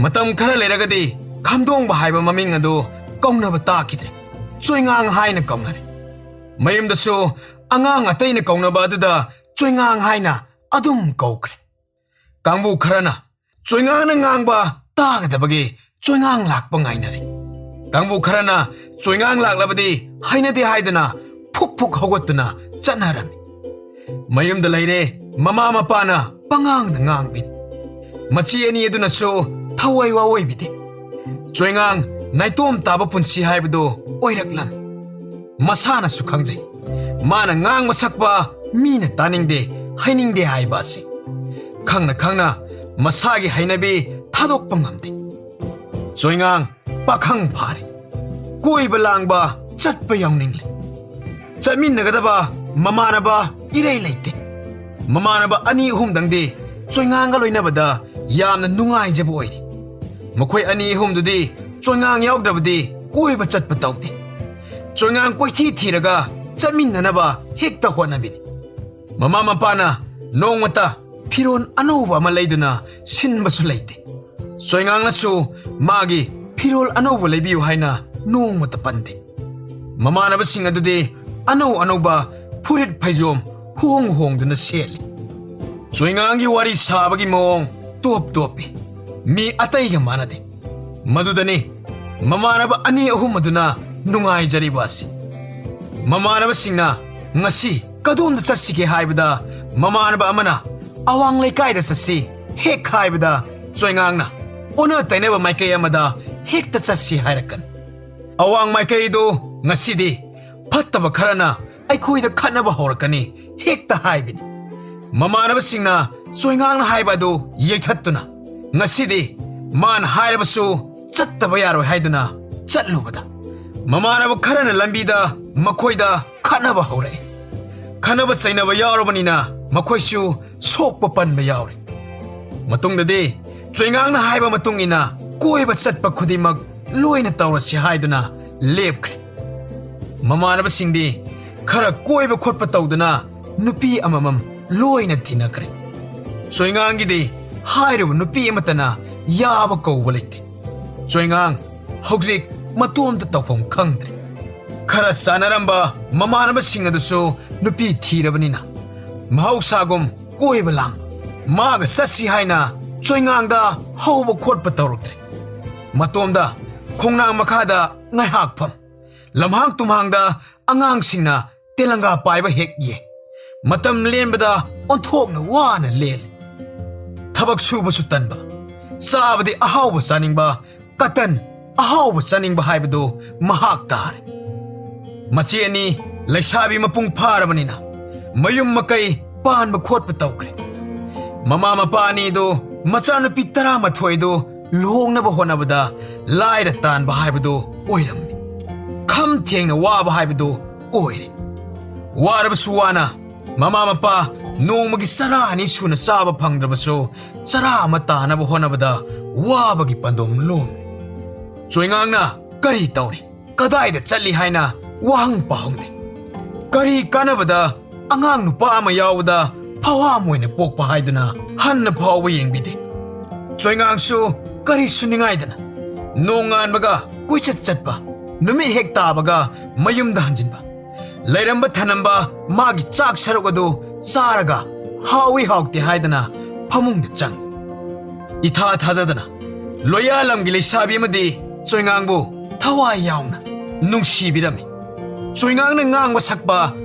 ꯃꯇꯝ ꯈꯔ ꯂꯩꯔꯒꯗꯤ ꯈꯝꯗꯣꯡꯕ ꯍꯥꯏꯕ ꯃꯃꯤꯡ ꯑꯗꯨ ꯀꯧꯅꯕ ꯇꯥꯈꯤꯗ꯭ꯔꯦ꯫ ꯆꯣꯏꯉꯥꯡ ꯍꯥꯏꯅ ꯀꯧꯅꯔꯦ꯫ ꯃꯌꯨꯝꯗꯁꯨ ꯑꯉꯥꯡ ꯑꯇꯩꯅ ꯀꯧꯅꯕ ꯑꯗꯨꯗ ꯆꯣꯏꯉꯥꯡ ꯍꯥꯏꯅ ꯑꯗꯨꯝ ꯀꯧꯈ꯭ꯔꯦ꯫ ꯀꯥꯡꯕꯨ ꯈꯔꯅ ꯆꯣꯏꯉꯥꯡꯅ ꯉꯥꯡꯕ ꯇꯥꯒꯗꯕꯒꯤ ꯆꯣꯏꯉꯥꯡ ꯂꯥꯛꯄ ꯉꯥꯏꯅꯔꯦ꯫ ꯀꯥꯡꯕꯨ ꯈꯔꯅ ꯆꯣꯏꯉꯥꯡ ꯂꯥꯛꯂꯕꯗꯤ ꯍꯩꯅꯗꯦ ꯍꯥꯏꯗꯨꯅ ꯐꯨꯛ ꯐꯨꯛ ꯍꯧꯒꯠꯇꯨꯅ ꯆꯠꯅꯔꯝꯃꯤ꯫ ꯃꯌꯨꯝꯗ ꯂꯩꯔꯦ, ꯃꯃꯥ ꯃꯄꯥꯅ ꯄꯉꯥꯡꯗ ꯉꯥꯡꯕꯤ꯫ ꯃꯆꯦ ꯑꯅꯤ ꯑꯗꯨꯅꯁꯨ ꯊꯋꯥꯏ ꯋꯥꯑꯣꯏꯕꯤꯗꯦ꯫ ꯆꯣꯏꯉꯥꯡ ꯅꯥꯏꯇꯣꯝ ꯇꯥꯕ ꯄꯨꯟꯁꯤ ꯍꯥꯏꯕꯗꯨ ꯑꯣꯏꯔꯛꯂꯝꯃꯤ꯫ ꯃꯁꯥꯅꯁꯨ ꯈꯪꯖꯩ, ꯃꯥꯅ ꯉꯥꯡꯕ ꯁꯛꯄ ꯃꯤꯅ ꯇꯥꯅꯤꯡꯗꯦ, ꯍꯩꯅꯤꯡꯗꯦ ꯍꯥꯏꯕ ꯑꯁꯤ꯫ ꯈꯪꯅ ꯈꯪꯅ ꯃꯁꯥꯒꯤ ꯍꯩꯅꯕꯤ ꯊꯥꯗꯣꯛꯄ ꯉꯝꯗꯦ꯫ ꯆꯣꯏꯉꯥꯡ ꯄꯥꯈꯪ ꯐꯥꯔꯦ꯫ ꯀꯣꯏꯕ ꯂꯥꯡꯕ ꯆꯠꯄ ꯌꯥꯎꯅꯤꯡꯂꯦ꯫ ꯆꯠꯃꯤꯟꯅꯒꯗꯕ ꯃꯃꯥꯟꯅꯕ ꯏꯔꯩ ꯂꯩꯇꯦ꯫ ꯃꯃꯥꯟꯅꯕ ꯑꯅꯤ ꯑꯍꯨꯝꯗꯪꯗꯤ ꯆꯣꯏꯉꯥꯡꯒ ꯂꯣꯏꯅꯕꯗ ꯌꯥꯝꯅ ꯅꯨꯡꯉꯥꯏꯖꯕ ꯑꯣꯏꯔꯤ꯫ ꯃꯈꯣꯏ ꯑꯅꯤ ꯑꯍꯨꯝꯗꯨꯗꯤ ꯆꯣꯏꯉꯥꯡ ꯌꯥꯎꯗ꯭ꯔꯕꯗꯤ ꯀꯣꯏꯕ ꯆꯠꯄ ꯇꯧꯗꯦ꯫ ꯆꯣꯏꯉꯥꯡ ꯀꯣꯏꯊꯤ ꯊꯤꯔꯒ ꯆꯠꯃꯤꯟꯅꯅꯕ ꯍꯦꯛꯇ ꯍꯣꯠꯅꯕꯤꯅꯤ꯫ ꯃꯃꯥ ꯃꯄꯥꯅ ꯅꯣꯡꯃꯇ ꯐꯤꯔꯣꯜ ꯑꯅꯧꯕ ꯑꯃ ꯂꯩꯗꯨꯅ ꯁꯤꯟꯕꯁꯨ ꯂꯩꯇꯦ꯫ ꯆꯣꯏꯉꯥꯡꯅꯁꯨ ꯃꯥꯒꯤ ꯐꯤꯔꯣꯜ ꯑꯅꯧꯕ ꯂꯩꯕꯤꯌꯨ ꯍꯥꯏꯅ ꯅꯣꯡꯃꯇ ꯄꯟꯗꯦ꯫ ꯃꯃꯥꯟꯅꯕꯁꯤꯡ ꯑꯗꯨꯗꯤ ꯑꯅꯧ ꯑꯅꯧꯕ ꯐꯨꯔꯤꯠ ꯐꯩꯖꯣꯝ ꯍꯣꯡ ꯍꯣꯡꯗꯨꯅ ꯁꯦꯠꯂꯤ꯫ ꯆꯣꯏꯉꯥꯡꯒꯤ ꯋꯥꯔꯤ ꯁꯥꯕꯒꯤ ꯃꯑꯣꯡ ꯇꯣꯞ ꯇꯣꯞꯄꯤ꯫ ꯃꯤ ꯑꯇꯩꯒ ꯃꯥꯟꯅꯗꯦ꯫ ꯃꯗꯨꯗꯅꯤ ꯃꯃꯥꯟꯅꯕ ꯑꯅꯤ ꯑꯍꯨꯝ ꯑꯗꯨꯅ ꯅꯨꯡꯉꯥꯏꯖꯔꯤꯕ ꯑꯁꯤ꯫ ꯃꯃꯥꯟꯅꯕꯁꯤꯡꯅ ꯉꯁꯤ ꯀꯗꯣꯝꯗ ꯆꯠꯁꯤꯒꯦ ꯍꯥꯏꯕꯗ, ꯃꯃꯥꯟꯅꯕ ꯑꯃꯅ "ꯑꯋꯥꯡ ꯂꯩꯀꯥꯏꯗ ꯆꯠꯁꯤ" ꯍꯦꯛ ꯍꯥꯏꯕꯗ, ꯆꯣꯏꯉꯥꯡꯅ "ꯑꯣꯟꯅ ꯇꯩꯅꯕ ꯃꯥꯏꯀꯩ ꯑꯃꯗ ꯍꯦꯛꯇ ꯆꯠꯁꯤ" ꯍꯥꯏꯔꯛꯀꯅꯤ꯫ "ꯑꯋꯥꯡ ꯃꯥꯏꯀꯩꯗꯨ ꯉꯁꯤꯗꯤ ꯐꯠꯇꯕ ꯈꯔꯅ ꯑꯩꯈꯣꯏꯗ ꯈꯠꯅꯕ ꯍꯧꯔꯛꯀꯅꯤ" ꯍꯦꯛꯇ ꯍꯥꯏꯕꯤꯅꯤ꯫ ꯃꯃꯥꯟꯅꯕꯁꯤꯡꯅ ꯆꯣꯏꯉꯥꯡꯅ ꯍꯥꯏꯕ ꯑꯗꯨ ꯌꯩꯊꯠꯇꯨꯅ, "ꯉꯁꯤꯗꯤ ꯃꯥꯅ ꯍꯥꯏꯔꯕꯁꯨ ꯆꯠꯇꯕ ꯌꯥꯔꯣꯏ" ꯍꯥꯏꯗꯨꯅ ꯆꯠꯂꯨꯕꯗ, ꯃꯃꯥꯟꯅꯕ ꯈꯔꯅ ꯂꯝꯕꯤꯗ ꯃꯈꯣꯏꯗ ꯈꯠꯅꯕ ꯍꯧꯔꯛꯏ꯫ ꯈꯠꯅꯕ ꯆꯩꯅꯕ ꯌꯥꯎꯔꯕꯅꯤꯅ ꯃꯈꯣꯏꯁꯨ ꯁꯣꯛꯄ ꯄꯟꯕ ꯌꯥꯎꯔꯤ꯫ ꯃꯇꯨꯡꯗꯗꯤ ꯆꯣꯏꯉꯥꯡꯅ ꯍꯥꯏꯕ ꯃꯇꯨꯡ ꯏꯟꯅ ꯀꯣꯏꯕ ꯆꯠꯄ ꯈꯨꯗꯤꯡꯃꯛ ꯂꯣꯏꯅ ꯇꯧꯔꯁꯤ ꯍꯥꯏꯗꯨꯅ ꯂꯦꯞꯈ꯭ꯔꯦ꯫ ꯃꯃꯥꯟꯅꯕꯁꯤꯡꯗꯤ ꯈꯔ ꯀꯣꯏꯕ ꯈꯣꯠꯄ ꯇꯧꯗꯨꯅ ꯅꯨꯄꯤ ꯑꯃꯃꯝ ꯂꯣꯏꯅ ꯊꯤꯅꯈ꯭ꯔꯦ꯫ ꯆꯣꯏꯉꯥꯡꯒꯤꯗꯤ ꯍꯥꯏꯔꯤꯕ ꯅꯨꯄꯤ ꯑꯃꯠꯇꯅ ꯌꯥꯕ ꯀꯧꯕ ꯂꯩꯇꯦ꯫ ꯆꯣꯏꯉꯥꯡ ꯍꯧꯖꯤꯛ ꯃꯇꯣꯝꯇ ꯇꯧꯐꯝ ꯈꯪꯗ꯭ꯔꯦ꯫ ꯈꯔ ꯆꯥꯟꯅꯔꯝꯕ ꯃꯃꯥꯟꯅꯕꯁꯤꯡ ꯑꯗꯨꯁꯨ ꯅꯨꯄꯤ ꯊꯤꯔꯕꯅꯤꯅ ꯃꯍꯧꯁꯥꯒꯨꯝ ꯀꯣꯏꯕ ꯂꯥꯡꯕ, ꯃꯥꯒ ꯆꯠꯁꯤ ꯍꯥꯏꯅ ꯆꯣꯏꯉꯥꯡꯗ ꯍꯧꯕ ꯈꯣꯠꯄ ꯇꯧꯔꯛꯇ꯭ꯔꯦ꯫ ꯃꯇꯣꯝꯗ ꯈꯣꯡꯅꯥꯡ ꯃꯈꯥꯗ ꯉꯥꯏꯍꯥꯛ ꯐꯝ, ꯂꯝꯍꯥꯡ ꯇꯨꯝꯍꯥꯡꯗ ꯑꯉꯥꯡꯁꯤꯡꯅ ꯇꯦꯂꯪꯒꯥ ꯄꯥꯏꯕ ꯍꯦꯛ ꯌꯦꯡ, ꯃꯇꯝ ꯂꯦꯟꯕꯗ ꯑꯣꯟꯊꯣꯛꯅ ꯋꯥꯅ ꯂꯦꯜꯂꯤ꯫ ꯊꯕꯛ ꯁꯨꯕꯁꯨ ꯇꯟꯕ, ꯆꯥꯕꯗꯤ ꯑꯍꯥꯎꯕ ꯆꯥꯅꯤꯡꯕ, ꯀꯇꯟ ꯑꯍꯥꯎꯕ ꯆꯥꯅꯤꯡꯕ ꯍꯥꯏꯕꯗꯨ ꯃꯍꯥꯛ ꯇꯥꯔꯦ꯫ ꯃꯆꯦ ꯑꯅꯤ ꯂꯩꯁꯥꯕꯤ ꯃꯄꯨꯡ ꯐꯥꯔꯕꯅꯤꯅ ꯃꯌꯨꯝ ꯃꯀꯩ ꯄꯥꯟꯕ ꯈꯣꯠꯄ ꯇꯧꯈ꯭ꯔꯦ꯫ ꯃꯃꯥ ꯃꯄꯥ ꯑꯅꯤꯗꯨ ꯃꯆꯥꯅꯨꯄꯤ ꯇꯔꯥꯃꯥꯊꯣꯏꯗꯨ ꯂꯨꯍꯣꯡꯅꯕ ꯍꯣꯠꯅꯕꯗ ꯂꯥꯏꯔ ꯇꯥꯟꯕ ꯍꯥꯏꯕꯗꯨ ꯑꯣꯏꯔꯝꯃꯤ꯫ ꯈꯝ ꯊꯦꯡꯅ ꯋꯥꯕ ꯍꯥꯏꯕꯗꯨ ꯑꯣꯏꯔꯦ꯫ ꯋꯥꯔꯕꯁꯨ ꯋꯥꯅ ꯃꯃꯥ ꯃꯄꯥ ꯅꯣꯡꯃꯒꯤ ꯆꯔꯥ ꯑꯅꯤ ꯁꯨꯅ ꯆꯥꯕ ꯐꯪꯗ꯭ꯔꯕꯁꯨ ꯆꯔꯥ ꯑꯃ ꯇꯥꯅꯕ ꯍꯣꯠꯅꯕꯗ ꯋꯥꯕꯒꯤ ꯄꯟꯗꯣꯝ ꯂꯣꯝꯃꯤ꯫ ꯆꯣꯏꯉꯥꯡꯅ ꯀꯔꯤ ꯇꯧꯔꯤ, ꯀꯗꯥꯏꯗ ꯆꯠꯂꯤ ꯍꯥꯏꯅ ꯋꯥꯍꯪ ꯄꯥꯍꯪꯗꯦ꯫ ꯀꯔꯤ ꯀꯥꯟꯅꯕꯗ ꯑꯉꯥꯡ ꯅꯨꯄꯥ ꯑꯃ ꯌꯥꯎꯕꯗ ꯐꯋꯥꯝ ꯑꯣꯏꯅ ꯄꯣꯛꯄ ꯍꯥꯏꯗꯨꯅ ꯍꯟꯅ ꯐꯥꯎꯕ ꯌꯦꯡꯕꯤꯗꯦ꯫ ꯆꯣꯏꯉꯥꯡꯁꯨ ꯀꯔꯤꯁꯨ ꯅꯤꯡꯉꯥꯏꯗꯅ ꯅꯣꯡꯉꯥꯟꯕꯒ ꯀꯣꯏꯆꯠ ꯆꯠꯄ, ꯅꯨꯃꯤꯠ ꯍꯦꯛ ꯇꯥꯕꯒ ꯃꯌꯨꯝꯗ ꯍꯟꯖꯤꯟꯕ, ꯂꯩꯔꯝꯕ ꯊꯅꯝꯕ ꯃꯥꯒꯤ ꯆꯥꯛ ꯁꯔꯨꯛ ꯑꯗꯨ ꯆꯥꯔꯒ ꯍꯥꯎꯏ ꯍꯥꯎꯇꯦ ꯍꯥꯏꯗꯅ ꯐꯃꯨꯡꯗ ꯆꯪ꯫ ꯏꯊꯥ ꯊꯥꯖꯗꯅ ꯂꯣꯌꯥꯂꯝꯒꯤ ꯂꯩꯁꯥꯕꯤ ꯑꯃꯗꯤ ꯆꯣꯏꯉꯥꯡꯕꯨ ꯊꯋꯥꯏ ꯌꯥꯎꯅ ꯅꯨꯡꯁꯤꯕꯤꯔꯝꯃꯤ꯫ ꯆꯣꯏꯉꯥꯡꯅ ꯉꯥꯡꯕ ꯁꯛꯄ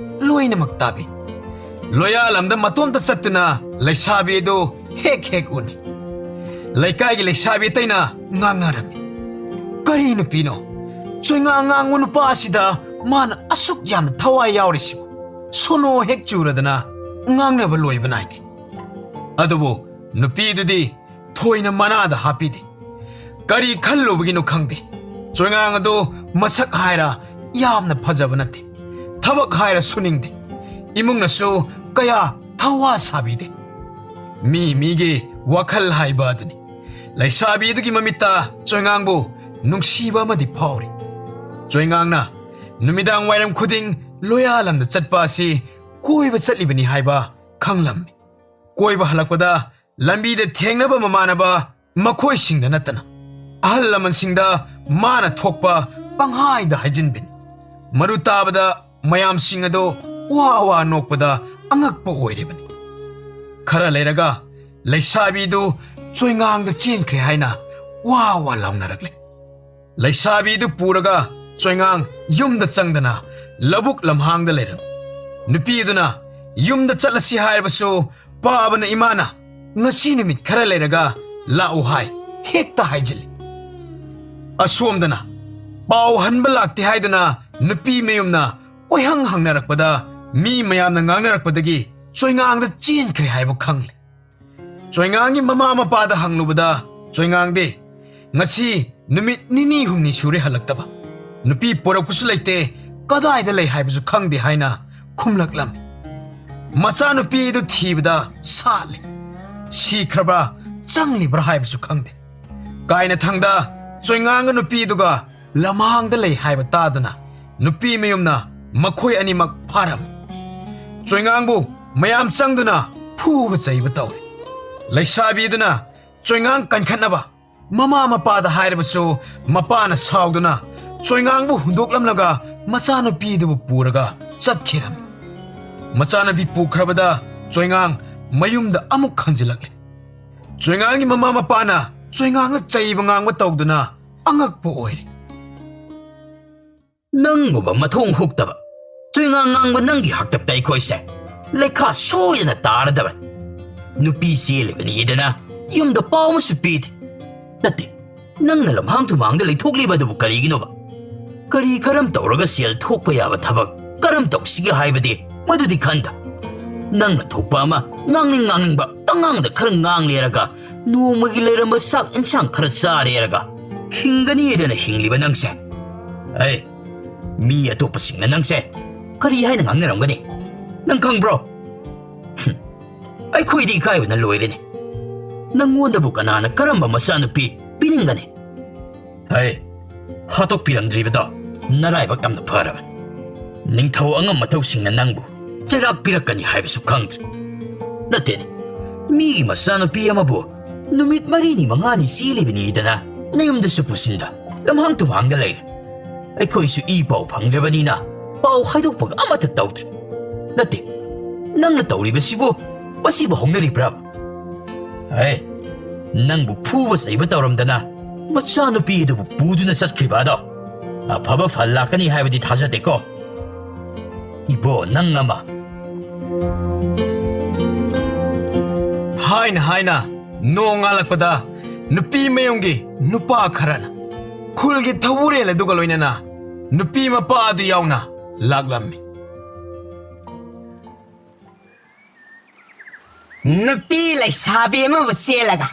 ꯂꯣꯏꯅꯃꯛ ꯇꯥꯕꯤ꯫ ꯂꯣꯌꯥꯂꯝꯗ ꯃꯇꯣꯝꯇ ꯆꯠꯇꯨꯅ ꯂꯩꯁꯥꯕꯤ ꯑꯗꯨ ꯍꯦꯛ ꯍꯦꯛ ꯎꯅꯤ꯫ ꯂꯩꯀꯥꯏꯒꯤ ꯂꯩꯁꯥꯕꯤ ꯑꯇꯩꯅ ꯉꯥꯡꯅꯔꯝꯃꯤ꯫ "ꯀꯔꯤ ꯅꯨꯄꯤꯅꯣ? ꯆꯣꯏꯉꯥꯡ ꯉꯥꯡꯕ ꯅꯨꯄꯥ ꯑꯁꯤꯗ ꯃꯥꯅ ꯑꯁꯨꯛ ꯌꯥꯝꯅ ꯊꯋꯥꯏ ꯌꯥꯎꯔꯤꯁꯤꯕꯨ?" ꯁꯣꯅꯣ ꯍꯦꯛ ꯆꯨꯔꯗꯅ ꯉꯥꯡꯅꯕ ꯂꯣꯏꯕ ꯅꯥꯏꯗꯦ꯫ ꯑꯗꯨꯕꯨ ꯅꯨꯄꯤꯗꯨꯗꯤ ꯊꯣꯏꯅ ꯃꯅꯥꯗ ꯍꯥꯞꯄꯤꯗꯦ꯫ ꯀꯔꯤ ꯈꯜꯂꯨꯕꯒꯤꯅꯣ ꯈꯪꯗꯦ, ꯆꯣꯏꯉꯥꯡ ꯑꯗꯨ ꯃꯁꯛ ꯍꯥꯏꯔ ꯌꯥꯝꯅ ꯐꯖꯕ ꯅꯠꯇꯦ, ꯊꯕꯛ ꯍꯥꯏꯔ ꯁꯨꯅꯤꯡꯗꯦ, ꯏꯃꯨꯡꯅꯁꯨ ꯀꯌꯥ ꯊꯧꯋꯥ ꯁꯥꯕꯤꯗꯦ꯫ ꯃꯤ ꯃꯤꯒꯤ ꯋꯥꯈꯜ ꯍꯥꯏꯕ ꯑꯗꯨꯅꯤ꯫ ꯂꯩꯁꯥꯕꯤ ꯑꯗꯨꯒꯤ ꯃꯃꯤꯠꯇ ꯆꯣꯏꯉꯥꯡꯕꯨ ꯅꯨꯡꯁꯤꯕ ꯑꯃꯗꯤ ꯐꯥꯎꯔꯤ꯫ ꯆꯣꯏꯉꯥꯡꯅ ꯅꯨꯃꯤꯗꯥꯡ ꯋꯥꯏꯔꯝ ꯈꯨꯗꯤꯡ ꯂꯣꯌꯥꯂꯝꯗ ꯆꯠꯄ ꯑꯁꯤ ꯀꯣꯏꯕ ꯆꯠꯂꯤꯕꯅꯤ ꯍꯥꯏꯕ ꯈꯪꯂꯝꯃꯤ꯫ ꯀꯣꯏꯕ ꯍꯜꯂꯛꯄꯗ ꯂꯝꯕꯤꯗ ꯊꯦꯡꯅꯕ ꯃꯃꯥꯟꯅꯕ ꯃꯈꯣꯏꯁꯤꯡꯗ ꯅꯠꯇꯅ ꯑꯍꯜ ꯂꯃꯟꯁꯤꯡꯗ ꯃꯥꯅ ꯊꯣꯛꯄ ꯄꯪꯍꯥꯏꯗ ꯍꯥꯏꯖꯤꯟꯕꯅꯤ꯫ ꯃꯔꯨ ꯇꯥꯕꯗ ꯃꯌꯥꯝꯁꯤꯡ ꯑꯗꯨ ꯋꯥ ꯋꯥ ꯅꯣꯛꯄꯗ ꯑꯉꯛꯄ ꯑꯣꯏꯔꯤꯕꯅꯤ꯫ ꯈꯔ ꯂꯩꯔꯒ ꯂꯩꯁꯥꯕꯤꯗꯨ ꯆꯣꯏꯉꯥꯡꯗ ꯆꯦꯟꯈ꯭ꯔꯦ ꯍꯥꯏꯅ ꯋꯥ ꯋꯥ ꯂꯥꯎꯅꯔꯛꯂꯦ꯫ ꯂꯩꯁꯥꯕꯤꯗꯨ ꯄꯨꯔꯒ ꯆꯣꯏꯉꯥꯡ ꯌꯨꯝꯗ ꯆꯪꯗꯅ ꯂꯧꯕꯨꯛ ꯂꯝꯍꯥꯡꯗ ꯂꯩꯔꯝꯃꯤ꯫ ꯅꯨꯄꯤꯗꯨꯅ ꯌꯨꯝꯗ ꯆꯠꯂꯁꯤ ꯍꯥꯏꯔꯕꯁꯨ ꯄꯥꯕꯅ ꯏꯃꯥꯅ "ꯉꯁꯤ ꯅꯨꯃꯤꯠ ꯈꯔ ꯂꯩꯔꯒ ꯂꯥꯛꯎ" ꯍꯥꯏ ꯍꯦꯛꯇ ꯍꯥꯏꯖꯤꯜꯂꯤ꯫ ꯑꯁꯣꯝꯗꯅ ꯄꯥꯎ ꯍꯟꯕ ꯂꯥꯛꯇꯦ ꯍꯥꯏꯗꯨꯅ ꯅꯨꯄꯤ ꯃꯌꯨꯝꯅ ꯀꯣꯏꯍꯪ ꯍꯪꯅꯔꯛꯄꯗ ꯃꯤ ꯃꯌꯥꯝꯅ ꯉꯥꯡꯅꯔꯛꯄꯗꯒꯤ ꯆꯣꯏꯉꯥꯡꯗ ꯆꯦꯟꯈ꯭ꯔꯦ ꯍꯥꯏꯕ ꯈꯪꯂꯦ꯫ ꯆꯣꯏꯉꯥꯡꯒꯤ ꯃꯃꯥ ꯃꯄꯥꯗ ꯍꯪꯂꯨꯕꯗ ꯆꯣꯏꯉꯥꯡꯗꯤ "ꯉꯁꯤ ꯅꯨꯃꯤꯠ ꯅꯤꯅꯤ ꯍꯨꯝꯅꯤ ꯁꯨꯔꯦ ꯍꯜꯂꯛꯇꯕ꯫ ꯅꯨꯄꯤ ꯄꯨꯔꯛꯄꯁꯨ ꯂꯩꯇꯦ, ꯀꯗꯥꯏꯗ ꯂꯩ ꯍꯥꯏꯕꯁꯨ ꯈꯪꯗꯦ" ꯍꯥꯏꯅ ꯈꯨꯝꯂꯛꯂꯝꯃꯤ꯫ ꯃꯆꯥꯅꯨꯄꯤꯗꯨ ꯊꯤꯕꯗ ꯁꯥꯠꯂꯦ꯫ ꯁꯤꯈ꯭ꯔꯕ꯭ꯔꯥ ꯆꯪꯂꯤꯕ꯭ꯔꯥ ꯍꯥꯏꯕꯁꯨ ꯈꯪꯗꯦ꯫ ꯀꯥꯏꯅꯊꯪꯗ ꯆꯣꯏꯉꯥꯡꯒ ꯅꯨꯄꯤꯗꯨꯒ ꯂꯝꯍꯥꯡꯗ ꯂꯩ ꯍꯥꯏꯕ ꯇꯥꯗꯨꯅ ꯅꯨꯄꯤ ꯃꯌꯨꯝꯅ ꯃꯈꯣꯏ ꯑꯅꯤꯃꯛ ꯐꯥꯔꯝꯃꯤ꯫ ꯆꯣꯏꯉꯥꯡꯕꯨ ꯃꯌꯥꯝ ꯆꯪꯗꯨꯅ ꯐꯨꯕ ꯆꯩꯕ ꯇꯧꯔꯤ꯫ ꯂꯩꯁꯥꯕꯤꯗꯨꯅ ꯆꯣꯏꯉꯥꯡ ꯀꯟꯈꯠꯅꯕ ꯃꯃꯥ ꯃꯄꯥꯗ ꯍꯥꯏꯔꯕꯁꯨ ꯃꯄꯥꯅ ꯁꯥꯎꯗꯨꯅ ꯆꯣꯏꯉꯥꯡꯕꯨ ꯍꯨꯟꯗꯣꯛꯂꯝꯂꯒ ꯃꯆꯥꯅꯨꯄꯤꯗꯨꯕꯨ ꯄꯨꯔꯒ ꯆꯠꯈꯤꯔꯝꯃꯤ꯫ ꯃꯆꯥꯅꯨꯄꯤ ꯄꯨꯈ꯭ꯔꯕꯗ ꯆꯣꯏꯉꯥꯡ ꯃꯌꯨꯝꯗ ꯑꯃꯨꯛ ꯍꯟꯖꯤꯜꯂꯛꯂꯦ꯫ ꯆꯣꯏꯉꯥꯡꯒꯤ ꯃꯃꯥ ꯃꯄꯥꯅ ꯆꯣꯏꯉꯥꯡꯅ ꯆꯩꯕ ꯉꯥꯡꯕ ꯇꯧꯗꯨꯅ ꯑꯉꯛꯄ ꯑꯣꯏꯔꯦ꯫ ꯅꯪꯒꯨꯝꯕ ꯃꯊꯣꯡ ꯍꯨꯛꯇꯕ ꯆꯣꯏꯉꯥꯡ ꯉꯥꯡꯕ ꯅꯪꯒꯤ ꯍꯥꯛꯇꯛꯇ ꯑꯩꯈꯣꯏꯁꯦ ꯂꯩꯈꯥ ꯁꯣꯏꯗꯅ ꯇꯥꯔꯗꯕꯅꯤ꯫ ꯅꯨꯄꯤ ꯆꯦꯜꯂꯤꯕꯅꯤꯗꯅ ꯌꯨꯝꯗ ꯄꯥꯎ ꯑꯃꯁꯨ ꯄꯤꯗꯦ꯫ ꯅꯠꯇꯦ, ꯅꯪꯅ ꯂꯝꯍꯥꯡ ꯊꯨꯃꯥꯡꯗ ꯂꯩꯊꯣꯛꯂꯤꯕ ꯑꯗꯨꯕꯨ ꯀꯔꯤꯒꯤꯅꯣꯕ? ꯀꯔꯤ ꯀꯔꯝ ꯇꯧꯔꯒ ꯁꯦꯜ ꯊꯣꯛꯄ ꯌꯥꯕ ꯊꯕꯛ ꯀꯔꯝ ꯇꯧꯁꯤꯒꯦ ꯍꯥꯏꯕꯗꯤ ꯃꯗꯨꯗꯤ ꯈꯟꯗ꯫ ꯅꯪꯅ ꯊꯣꯛꯄ ꯑꯃ ꯉꯥꯡꯅꯤꯡ ꯉꯥꯡꯅꯤꯡꯕ ꯄꯉꯥꯡꯗ ꯈꯔ ꯉꯥꯡꯂꯦꯔꯒ ꯅꯣꯡꯃꯒꯤ ꯂꯩꯔꯝꯕ ꯆꯥꯛ ꯏꯟꯁꯥꯡ ꯈꯔ ꯆꯥꯔꯦꯔꯒ ꯍꯤꯡꯒꯅꯤꯗꯅ ꯍꯤꯡꯂꯤꯕ ꯅꯪꯁꯦ꯫ ꯑꯩ ꯃꯤ ꯑꯇꯣꯞꯄꯁꯤꯡꯅ ꯅꯪꯁꯦ ꯀꯔꯤ ꯍꯥꯏꯅ ꯉꯥꯡꯅꯔꯝꯒꯅꯤ? ꯅꯪ ꯈꯪꯕ꯭ꯔꯣ? ꯍꯨꯝ, ꯑꯩꯈꯣꯏꯗꯤ ꯏꯀꯥꯏꯕꯅ ꯂꯣꯏꯔꯦꯅꯦ꯫ ꯅꯪꯉꯣꯟꯗꯕꯨ ꯀꯅꯥꯅ ꯀꯔꯝꯕ ꯃꯆꯥꯅꯨꯄꯤ ꯄꯤꯅꯤꯡꯒꯅꯤ? ꯍꯩ, ꯍꯥꯠꯇꯣꯛꯄꯤꯔꯝꯗ꯭ꯔꯤꯕꯗꯣ ꯅꯔꯥꯏꯕꯛ ꯌꯥꯝꯅ ꯐꯔꯕꯅꯤ꯫ ꯅꯤꯡꯊꯧ ꯑꯉꯝ ꯃꯊꯧꯁꯤꯡꯅ ꯅꯪꯕꯨ ꯆꯩꯔꯥꯛ ꯄꯤꯔꯛꯀꯅꯤ ꯍꯥꯏꯕꯁꯨ ꯈꯪꯗ꯭ꯔꯦ꯫ ꯅꯠꯇꯦꯅꯦ, ꯃꯤꯒꯤ ꯃꯆꯥꯅꯨꯄꯤ ꯑꯃꯕꯨ ꯅꯨꯃꯤꯠ ꯃꯔꯤꯅꯤ ꯃꯉꯥꯅꯤ ꯆꯦꯜꯂꯤꯕꯅꯤꯗꯅ, ꯅꯌꯨꯝꯗꯁꯨ ꯄꯨꯁꯤꯟꯗ, ꯂꯝꯍꯥꯡ ꯇꯨꯝꯍꯥꯡꯗ ꯂꯩꯔꯦ꯫ ꯑꯩꯈꯣꯏꯁꯨ ꯏ ꯄꯥꯎ ꯐꯪꯗ꯭ꯔꯕꯅꯤꯅ ꯄꯥꯎ ꯍꯥꯏꯗꯣꯛꯄꯒ ꯑꯃꯠꯇ ꯇꯧꯗ꯭ꯔꯦ꯫ ꯅꯠꯇꯦ, ꯅꯪꯅ ꯇꯧꯔꯤꯕꯁꯤꯕꯨ ꯃꯁꯤꯕꯨ ꯍꯧꯅꯔꯤꯕ꯭ꯔꯥ? ꯍꯦ, ꯅꯪꯕꯨ ꯐꯨꯕ ꯆꯩꯕ ꯇꯧꯔꯝꯗꯅ ꯃꯆꯥꯅꯨꯄꯤ ꯑꯗꯨꯕꯨ ꯄꯨꯗꯨꯅ ꯆꯠꯈ꯭ꯔꯤꯕ ꯑꯗꯣ ꯑꯐꯕ ꯐꯜ ꯂꯥꯛꯀꯅꯤ ꯍꯥꯏꯕꯗꯤ ꯊꯥꯖꯗꯦꯀꯣ꯫ ꯏꯕꯣ, ꯅꯪ ꯑꯃ꯫ ꯍꯥꯏꯅ ꯍꯥꯏꯅ ꯅꯣꯡ ꯉꯥꯜꯂꯛꯄꯗ ꯅꯨꯄꯤ ꯃꯌꯨꯝꯒꯤ ꯅꯨꯄꯥ ꯈꯔꯅ ꯈꯨꯜꯒꯤ ꯊꯧꯕꯨꯔꯦꯜ ꯑꯗꯨꯒ ꯂꯣꯏꯅꯅ ꯅꯨꯄꯤ ꯃꯄꯥ ꯑꯗꯨ ꯌꯥꯎꯅ ꯂꯥꯛꯂꯝꯃꯤ꯫ ꯅꯨꯄꯤ ꯂꯩꯁꯥꯕꯤ ꯑꯃꯕꯨ ꯆꯦꯜꯂꯒ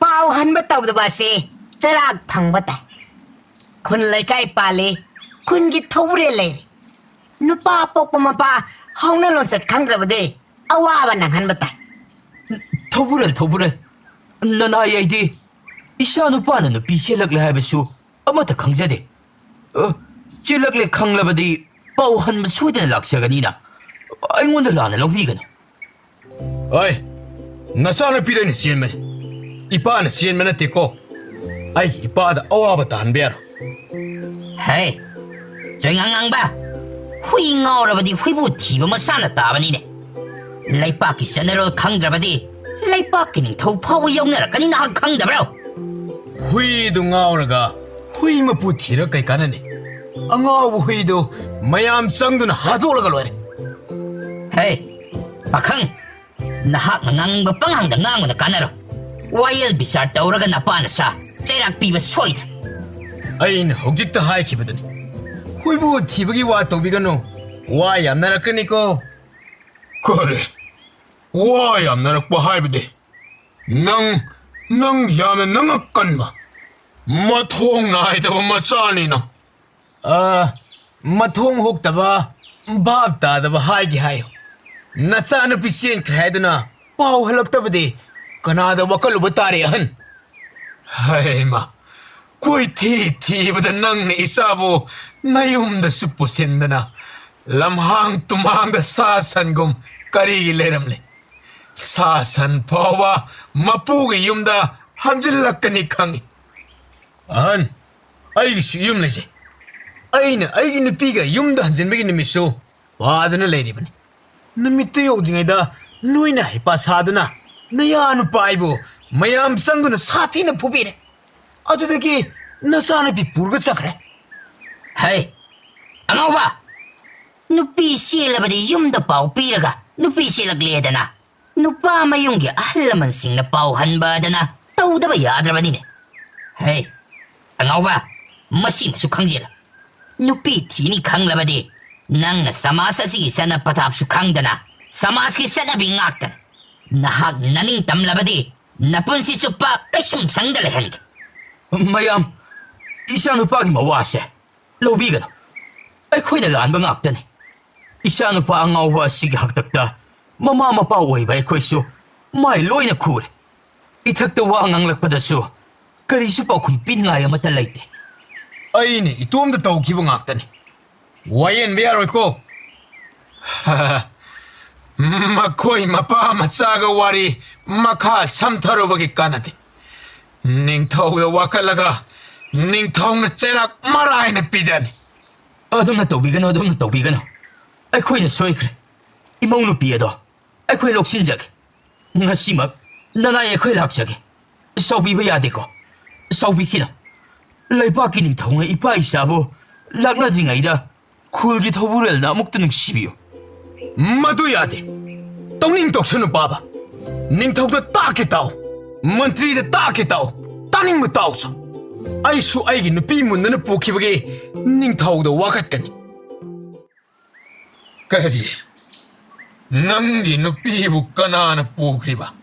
ꯄꯥꯎ ꯍꯟꯕ ꯇꯧꯗꯕ ꯑꯁꯤ ꯆꯩꯔꯥꯛ ꯐꯪꯕ ꯇꯥꯏ꯫ ꯈꯨꯟ ꯂꯩꯀꯥꯏ ꯄꯥꯜꯂꯤ, ꯈꯨꯟꯒꯤ ꯊꯧꯕꯨꯔꯦꯜ ꯂꯩꯔꯤ꯫ ꯅꯨꯄꯥ ꯄꯣꯛꯄ ꯃꯄꯥ ꯍꯧꯅ ꯂꯣꯟꯆꯠ ꯈꯪꯗ꯭ꯔꯕꯗꯤ ꯑꯋꯥꯕ ꯅꯪꯍꯟꯕ ꯇꯥꯏ꯫ ꯊꯧꯕꯨꯔꯦꯜ, ꯊꯧꯕꯨꯔꯦꯜ, ꯅꯅꯥꯏ ꯑꯩꯗꯤ ꯏꯆꯥ ꯅꯨꯄꯥꯅ ꯅꯨꯄꯤ ꯆꯦꯜꯂꯛꯂꯦ ꯍꯥꯏꯕꯁꯨ ꯑꯃꯠꯇ ꯈꯪꯖꯗꯦ꯫ ꯑ, ꯆꯦꯜꯂꯛꯂꯦ ꯈꯪꯂꯕꯗꯤ ꯄꯥꯎ ꯍꯟꯕ ꯁꯣꯏꯗꯅ ꯂꯥꯛꯆꯒꯅꯤꯅ ꯑꯩꯉꯣꯟꯗ ꯂꯥꯟꯅ ꯂꯧꯕꯤꯒꯅꯨ꯫ ꯑꯩ ꯅꯆꯥꯅꯨꯄꯤꯗ ꯑꯩꯅ ꯆꯦꯟꯕꯅꯤ, ꯏꯄꯥꯅ ꯆꯦꯟꯕ ꯅꯠꯇꯦꯀꯣ꯫ ꯑꯩꯒꯤ ꯏꯄꯥꯗ ꯑꯋꯥꯕ ꯇꯥꯍꯟꯕ ꯌꯥꯔꯣꯏ꯫ ꯍꯦ, ꯆꯣꯏꯉꯥꯡ ꯉꯥꯡꯕ, ꯍꯨꯏ ꯉꯥꯎꯔꯕꯗꯤ ꯍꯨꯏꯕꯨ ꯊꯤꯕ ꯃꯁꯥꯅ ꯇꯥꯕꯅꯤꯅꯦ꯫ ꯂꯩꯄꯥꯛꯀꯤ ꯆꯠꯅꯔꯣꯜ ꯈꯪꯗ꯭ꯔꯕꯗꯤ ꯂꯩꯄꯥꯛꯀꯤ ꯅꯤꯡꯊꯧ ꯐꯥꯎꯕ ꯌꯧꯅꯔꯛꯀꯅꯤ, ꯅꯍꯥꯛ ꯈꯪꯗꯕ꯭ꯔꯣ? ꯍꯨꯏꯗꯨ ꯉꯥꯎꯔꯒ ꯍꯨꯏ ꯃꯄꯨ ꯊꯤꯔ ꯀꯩ ꯀꯥꯟꯅꯅꯤ? ꯑꯉꯥꯎꯕ ꯍꯨꯏꯗꯨ ꯃꯌꯥꯝ ꯆꯪꯗꯨꯅ ꯍꯥꯠꯇꯣꯛꯂꯒ ꯂꯣꯏꯔꯦ꯫ ꯍꯦ, ꯄꯥꯈꯪ, ꯅꯍꯥꯛꯅ ꯉꯥꯡꯅꯤꯡꯕ ꯄꯉꯥꯡꯗ ꯉꯥꯡꯕꯗ ꯀꯥꯟꯅꯔꯣꯏ꯫ ꯋꯥꯌꯦꯜ ꯕꯤꯆꯥꯔ ꯇꯧꯔꯒ ꯅꯄꯥ ꯅꯁꯥ ꯆꯩꯔꯥꯛ ꯄꯤꯕ ꯁꯣꯏꯗ꯭ꯔꯦ꯫ ꯑꯩꯅ ꯍꯧꯖꯤꯛꯇ ꯍꯥꯏꯈꯤꯕꯗꯨꯅꯤ, ꯍꯨꯏꯕꯨ ꯊꯤꯕꯒꯤ ꯋꯥ ꯇꯧꯕꯤꯒꯅꯨ, ꯋꯥ ꯌꯥꯝꯅꯔꯛꯀꯅꯤꯀꯣ꯫ ꯀꯔꯤ? ꯋꯥ ꯌꯥꯝꯅꯔꯛꯄ ꯍꯥꯏꯕꯗꯤ? ꯅꯪ, ꯅꯪ ꯌꯥꯝꯅ ꯅꯉꯛ ꯀꯟꯕ, ꯃꯊꯣꯡ ꯅꯥꯏꯗꯕ ꯃꯆꯥꯅꯤ ꯅꯪ꯫ ꯑ, ꯃꯊꯣꯡ ꯍꯨꯛꯇꯕ, ꯚꯥꯞ ꯇꯥꯗꯕ ꯍꯥꯏꯒꯦ ꯍꯥꯏꯌꯨ꯫ ꯅꯆꯥꯅꯨꯄꯤ ꯆꯦꯟꯈ꯭ꯔꯦ ꯍꯥꯏꯗꯨꯅ ꯄꯥꯎ ꯍꯜꯂꯛꯇꯕꯗꯤ ꯀꯅꯥꯗ ꯋꯥꯀꯠꯂꯨꯕ ꯇꯥꯔꯦ, ꯑꯍꯟ? ꯍꯩꯃꯥ, ꯀꯣꯏꯊꯤ ꯊꯤꯕꯗ ꯅꯪꯅ ꯏꯆꯥꯕꯨ ꯅꯌꯨꯝꯗꯁꯨ ꯄꯨꯁꯤꯟꯗꯅ ꯂꯝꯍꯥꯡ ꯇꯨꯝꯍꯥꯡꯗ ꯁꯥ ꯁꯟꯒꯨꯝ ꯀꯔꯤꯒꯤ ꯂꯩꯔꯝꯂꯦ? ꯁꯥ ꯁꯟ ꯐꯥꯎꯕ ꯃꯄꯨꯒꯤ ꯌꯨꯝꯗ ꯍꯟꯖꯤꯜꯂꯛꯀꯅꯤ ꯈꯪꯏ꯫ ꯑꯍꯟ, ꯑꯩꯒꯤꯁꯨ ꯌꯨꯝ ꯂꯩꯖꯩ꯫ ꯑꯩꯅ ꯑꯩꯒꯤ ꯅꯨꯄꯤꯒ ꯌꯨꯝꯗ ꯍꯟꯖꯤꯟꯕꯒꯤ ꯅꯨꯃꯤꯠꯁꯨ ꯄꯥꯗꯨꯅ ꯂꯩꯔꯤꯕꯅꯤ꯫ ꯅꯨꯃꯤꯠꯇꯨ ꯌꯧꯗ꯭ꯔꯤꯉꯩꯗ ꯅꯣꯏꯅ ꯍꯩꯄꯥ ꯁꯥꯗꯨꯅ ꯅꯌꯥ ꯅꯨꯄꯥ ꯑꯩꯕꯨ ꯃꯌꯥꯝ ꯆꯪꯗꯨꯅ ꯁꯥꯊꯤꯅ ꯐꯨꯕꯤꯔꯦ꯫ ꯑꯗꯨꯗꯒꯤ ꯅꯆꯥꯅꯨꯄꯤ ꯄꯨꯔꯒ ꯆꯠꯈ꯭ꯔꯦ꯫ ꯍꯩ, ꯑꯉꯥꯎꯕ! ꯅꯨꯄꯤ ꯆꯦꯜꯂꯕꯗꯤ ꯌꯨꯝꯗ ꯄꯥꯎ ꯄꯤꯔꯒ ꯅꯨꯄꯤ ꯆꯦꯜꯂꯛꯂꯦꯗꯅ, ꯅꯨꯄꯥ ꯃꯌꯨꯝꯒꯤ ꯑꯍꯜ ꯂꯃꯟꯁꯤꯡꯅ ꯄꯥꯎ ꯍꯟꯕꯗꯅ ꯇꯧꯗꯕ ꯌꯥꯗ꯭ꯔꯕꯅꯤꯅꯦ꯫ ꯍꯦ, ꯑꯉꯥꯎꯕ, ꯃꯁꯤꯃꯁꯨ ꯈꯪꯖꯤꯜꯂꯨ꯫ ꯅꯨꯄꯤ ꯊꯤꯅꯤ ꯈꯪꯂꯕꯗꯤ ꯅꯪꯅ ꯁꯃꯥꯖ ꯑꯁꯤꯒꯤ ꯆꯠꯅ ꯄꯊꯥꯞꯁꯨ ꯈꯪꯗꯅ ꯁꯃꯥꯖꯀꯤ ꯆꯠꯅꯕꯤ ꯉꯥꯛꯇꯅ ꯅꯍꯥꯛ ꯅꯅꯤꯡ ꯇꯝꯂꯕꯗꯤ ꯅꯄꯨꯟꯁꯤ ꯆꯨꯞꯄ ꯀꯩꯁꯨꯝ ꯁꯪꯗ ꯂꯩꯍꯟꯒꯦ꯫ ꯃꯌꯥꯝ, ꯏꯆꯥꯅꯨꯄꯥꯒꯤ ꯃꯋꯥꯁꯦ ꯂꯧꯕꯤꯒꯅꯨ꯫ ꯑꯩꯈꯣꯏꯅ ꯂꯥꯟꯕ ꯉꯥꯛꯇꯅꯤ꯫ ꯏꯆꯥꯅꯨꯄꯥ ꯑꯉꯥꯎꯕ ꯑꯁꯤꯒꯤ ꯍꯥꯛꯇꯛꯇ ꯃꯃꯥ ꯃꯄꯥ ꯑꯣꯏꯕ ꯑꯩꯈꯣꯏꯁꯨ ꯃꯥꯏ ꯂꯣꯏꯅ ꯈꯨꯔꯦ꯫ ꯏꯊꯛꯇ ꯋꯥ ꯉꯥꯡꯂꯛꯄꯗꯁꯨ ꯀꯔꯤꯁꯨ ꯄꯥꯎꯈꯨꯝ ꯄꯤꯅꯤꯡꯉꯥꯏ ꯑꯃꯠꯇ ꯂꯩꯇꯦ꯫ ꯑꯩꯅ ꯏꯇꯣꯝꯇ ꯇꯧꯈꯤꯕ ꯉꯥꯛꯇꯅꯤ꯫ ꯋꯥꯌꯦꯟꯕ ꯌꯥꯔꯣꯏꯀꯣ꯫ ꯃꯈꯣꯏ ꯃꯄꯥ ꯃꯆꯥꯒ ꯋꯥꯔꯤ ꯃꯈꯥ ꯁꯝꯊꯔꯨꯕꯒꯤ ꯀꯥꯟꯅꯗꯦ꯫ ꯅꯤꯡꯊꯧꯗ ꯋꯥꯀꯠꯂꯒ ꯅꯤꯡꯊꯧꯅ ꯆꯩꯔꯥꯛ ꯃꯔꯥꯏꯅ ꯄꯤꯖꯅꯤ꯫ ꯑꯗꯨꯝꯅ ꯇꯧꯕꯤꯒꯅꯨ, ꯑꯗꯨꯝꯅ ꯇꯧꯕꯤꯒꯅꯨ꯫ ꯑꯩꯈꯣꯏꯅ ꯁꯣꯏꯈ꯭ꯔꯦ꯫ ꯏꯃꯧ ꯅꯨꯄꯤ ꯑꯗꯣ ꯑꯩꯈꯣꯏ ꯂꯧꯁꯤꯟꯖꯒꯦ꯫ ꯉꯁꯤꯃꯛ ꯅꯅꯥꯏ ꯑꯩꯈꯣꯏ ꯂꯥꯛꯆꯒꯦ꯫ ꯁꯥꯎꯕꯤꯕ ꯌꯥꯗꯦꯀꯣ꯫ ꯁꯥꯎꯕꯤꯈꯤꯅꯨ꯫ ꯂꯩꯄꯥꯛꯀꯤ ꯅꯤꯡꯊꯧꯅ ꯏꯄꯥ ꯏꯆꯥꯕꯨ ꯂꯥꯛꯅꯗ꯭ꯔꯤꯉꯩꯗ ꯈꯨꯜꯒꯤ ꯊꯧꯕꯨꯔꯦꯜꯅ ꯑꯃꯨꯛꯇ ꯅꯨꯡꯁꯤꯕꯤꯌꯨ꯫ ꯃꯗꯨ ꯌꯥꯗꯦ꯫ ꯇꯧꯅꯤꯡ ꯇꯧꯁꯅꯨ, ꯄꯥꯕ꯫ ꯅꯤꯡꯊꯧꯗ ꯇꯥꯛꯀꯦ ꯇꯥꯎ꯫ ꯃꯟꯇ꯭ꯔꯤꯗ ꯇꯥꯛꯀꯦ ꯇꯥꯎ꯫ ꯇꯥꯅꯤꯡꯕ ꯇꯥꯎꯁꯨ꯫ ꯑꯩꯁꯨ ꯑꯩꯒꯤ ꯅꯨꯄꯤ ꯃꯨꯟꯗꯨꯅ ꯄꯨꯈꯤꯕꯒꯤ ꯅꯤꯡꯊꯧꯗ ꯋꯥꯀꯠꯀꯅꯤ꯫ ꯀꯔꯤ? ꯅꯪꯒꯤ ꯅꯨꯄꯤꯕꯨ ꯀꯅꯥꯅ ꯄꯨꯈ꯭ꯔꯤꯕ?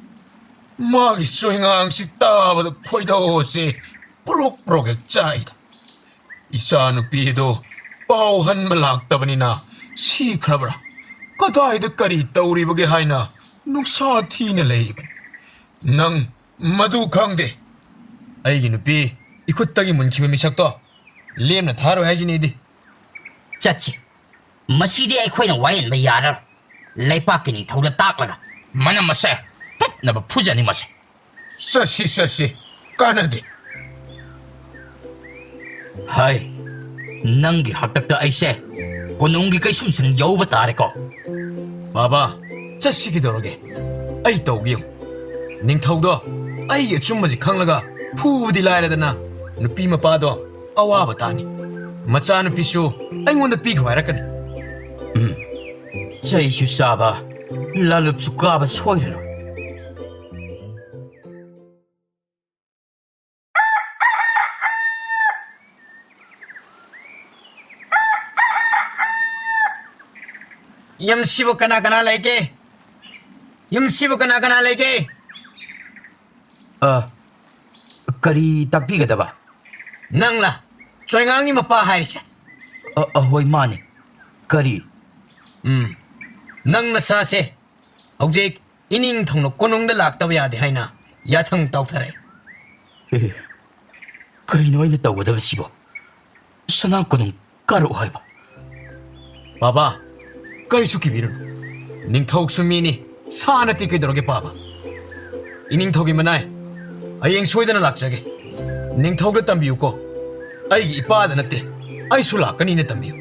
ꯃꯥꯒꯤ ꯆꯣꯏꯉꯥꯡꯁꯤ ꯇꯥꯕꯗ ꯈꯣꯏꯗꯧꯁꯤ ꯄ꯭ꯔꯣꯛ ꯄ꯭ꯔꯣꯛ ꯍꯦꯛ ꯆꯥꯛꯏꯗ꯫ ꯏꯆꯥꯅꯨꯄꯤꯗꯣ ꯄꯥꯎ ꯍꯟꯕ ꯂꯥꯛꯇꯕꯅꯤꯅ ꯁꯤꯈ꯭ꯔꯕ꯭ꯔꯥ? ꯀꯗꯥꯏꯗ ꯀꯔꯤ ꯇꯧꯔꯤꯕꯒꯦ ꯍꯥꯏꯅ ꯅꯨꯡꯁꯥ ꯊꯤꯅ ꯂꯩꯔꯤꯕꯅꯤ꯫ ꯅꯪ ꯃꯗꯨ ꯈꯪꯗꯦ꯫ ꯑꯩꯒꯤ ꯅꯨꯄꯤ ꯏꯈꯨꯠꯇꯒꯤ ꯃꯨꯟꯈꯤꯕ ꯃꯤꯁꯛꯇꯣ ꯂꯦꯝꯅ ꯊꯥꯔꯣꯏ ꯍꯥꯏꯁꯤꯅꯤ ꯑꯩꯗꯤ꯫ ꯆꯠꯁꯤ꯫ ꯃꯁꯤꯗꯤ ꯑꯩꯈꯣꯏꯅ ꯋꯥꯌꯦꯟꯕ ꯌꯥꯔꯔꯣꯏ꯫ ꯂꯩꯄꯥꯛꯀꯤ ꯅꯤꯡꯊꯧꯗ ꯇꯥꯛꯂꯒ ꯃꯅꯝ ꯑꯁꯦ ꯇꯠꯅꯕ ꯐꯨꯖꯅꯤ ꯃꯁꯦ꯫ ꯆꯠꯁꯤ, ꯆꯠꯁꯤ꯫ ꯀꯥꯟꯅꯗꯦ꯫ ꯍꯥꯏ, ꯅꯪꯒꯤ ꯍꯥꯛꯇꯛꯇ ꯑꯩꯁꯦ ꯀꯣꯅꯨꯡꯒꯤ ꯀꯩꯁꯨꯝꯁꯪ ꯌꯧꯕ ꯇꯥꯔꯦꯀꯣ꯫ ꯕꯥꯕꯥ, ꯆꯠꯁꯤ ꯀꯩꯗꯧꯔꯒꯦ? ꯑꯩ ꯇꯧꯒꯦ ꯌꯦꯡꯉꯨ꯫ ꯅꯤꯡꯊꯧꯗꯣ ꯑꯩꯒꯤ ꯑꯆꯨꯝꯕꯁꯤ ꯈꯪꯂꯒ ꯐꯨꯕꯗꯤ ꯂꯥꯏꯔꯗꯅ ꯅꯨꯄꯤ ꯃꯄꯥꯗꯣ ꯑꯋꯥꯕ ꯇꯥꯅꯤ꯫ ꯃꯆꯥꯅꯨꯄꯤꯁꯨ ꯑꯩꯉꯣꯟꯗ ꯄꯤꯈꯣ ꯍꯥꯏꯔꯛꯀꯅꯤ꯫ ꯎꯝ, ꯆꯩꯁꯨ ꯆꯥꯕ, ꯂꯥꯂꯨꯞꯁꯨ ꯀꯥꯕ ꯁꯣꯏꯔꯔꯣꯏ꯫ ꯌꯨꯝꯁꯤꯕꯨ ꯀꯅꯥ ꯀꯅꯥ ꯂꯩꯒꯦ? ꯌꯨꯝꯁꯤꯕꯨ ꯀꯅꯥ ꯀꯅꯥ ꯂꯩꯒꯦ? ꯑ, ꯀꯔꯤ ꯇꯥꯛꯄꯤꯒꯗꯕ? ꯅꯪꯂꯥ ꯆꯣꯏꯉꯥꯡꯒꯤ ꯃꯄꯥ ꯍꯥꯏꯔꯤꯁꯦ? ꯑ, ꯑ, ꯍꯣꯏ, ꯃꯥꯅꯤ꯫ ꯀꯔꯤ? ꯎꯝ, ꯅꯪ ꯅꯁꯥꯁꯦ ꯍꯧꯖꯤꯛ ꯏꯅꯤꯡꯊꯧꯅ ꯀꯣꯅꯨꯡꯗ ꯂꯥꯛꯇꯕ ꯌꯥꯗꯦ ꯍꯥꯏꯅ ꯌꯥꯊꯪ ꯇꯧꯊꯔꯛꯏ꯫ ꯑꯦ, ꯀꯩꯅꯣ ꯑꯩꯅ ꯇꯧꯒꯗꯕꯁꯤꯕꯣ? ꯁꯅꯥ ꯀꯣꯅꯨꯡ ꯀꯥꯔꯛꯎ ꯍꯥꯏꯕ? ꯕꯥꯕꯥ, ꯀꯔꯤꯁꯨ ꯀꯤꯕꯤꯔꯨꯅꯨ꯫ ꯅꯤꯡꯊꯧꯁꯨ ꯃꯤꯅꯤ, ꯁꯥ ꯅꯠꯇꯦ꯫ ꯀꯩꯗꯧꯔꯒꯦ ꯄꯥꯕ? ꯏꯅꯤꯡꯊꯧꯒꯤ ꯃꯅꯥꯏ, ꯍꯌꯦꯡ ꯁꯣꯏꯗꯅ ꯂꯥꯛꯆꯒꯦ꯫ ꯅꯤꯡꯊꯧꯗ ꯇꯝꯕꯤꯌꯨꯀꯣ꯫ ꯑꯩꯒꯤ ꯏꯄꯥꯗ ꯅꯠꯇꯦ, ꯑꯩꯁꯨ ꯂꯥꯛꯀꯅꯤꯅ ꯇꯝꯕꯤꯌꯨ꯫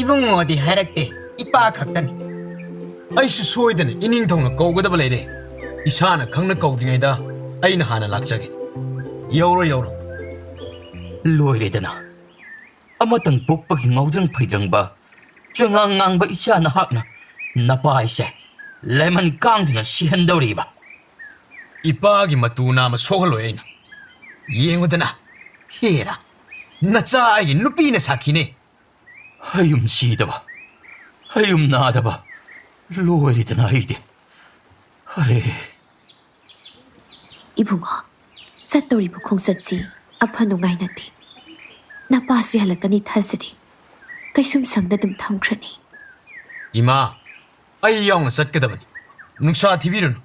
ꯏꯕꯨꯡꯉꯣꯗꯤ ꯍꯥꯏꯔꯛꯇꯦ, ꯏꯄꯥ ꯈꯛꯇꯅꯤ꯫ ꯑꯩꯁꯨ ꯁꯣꯏꯗꯅ ꯏꯅꯤꯡꯊꯧꯅ ꯀꯧꯒꯗꯕ ꯂꯩꯔꯦ꯫ ꯏꯁꯥꯅ ꯈꯪꯅ ꯀꯧꯗ꯭ꯔꯤꯉꯩꯗ ꯑꯩꯅ ꯍꯥꯟꯅ ꯂꯥꯛꯆꯒꯦ꯫ ꯌꯧꯔꯣ, ꯌꯧꯔꯣ꯫ ꯂꯣꯏꯔꯦꯗꯅ꯫ ꯑꯃꯇꯪ ꯄꯣꯛꯄꯒꯤ ꯉꯥꯎꯗ꯭ꯔꯪ ꯐꯩꯗ꯭ꯔꯪꯕ, ꯆꯉꯥꯡ ꯉꯥꯡꯕ ꯏꯆꯥ ꯅꯍꯥꯛꯅ ꯅꯄꯥ ꯑꯩꯁꯦ ꯂꯦꯃꯟ ꯀꯥꯡꯗꯨꯅ ꯁꯤꯍꯟꯗꯧꯔꯤꯕ꯫ ꯏꯄꯥꯒꯤ ꯃꯇꯨ ꯅꯥꯝꯃ ꯁꯣꯛꯍꯜꯂꯣꯏ ꯑꯩꯅ꯫ ꯌꯦꯡꯉꯨꯗꯅ, ꯍꯦꯔꯥ, ꯅꯆꯥ ꯑꯩꯒꯤ ꯅꯨꯄꯤꯅ ꯁꯥꯈꯤꯅꯦ꯫ ꯍꯌꯨꯝ ꯁꯤꯗꯕ, ꯍꯌꯨꯝ ꯅꯥꯗꯕ, ꯂꯣꯏꯔꯦꯗꯅ ꯑꯩꯗꯤ꯫ ꯑꯔꯦ꯫ ꯏꯕꯨꯡꯉꯣ, ꯆꯠꯇꯧꯔꯤꯕ ꯈꯣꯡꯆꯠꯁꯤ ꯑꯐ ꯅꯨꯡꯉꯥꯏ ꯅꯠꯇꯦ꯫ ꯅꯄꯥꯁꯤ ꯍꯜꯂꯛꯀꯅꯤ ꯊꯥꯖꯗꯦ꯫ ꯀꯩꯁꯨꯝ ꯁꯪꯗ ꯑꯗꯨꯝ ꯊꯝꯈ꯭ꯔꯅꯤ꯫ ꯏꯃꯥ, ꯑꯩ ꯌꯥꯎꯅ ꯆꯠꯀꯗꯕꯅꯤ꯫ ꯅꯨꯡꯁꯥ ꯊꯤꯕꯤꯔꯨꯅꯨ꯫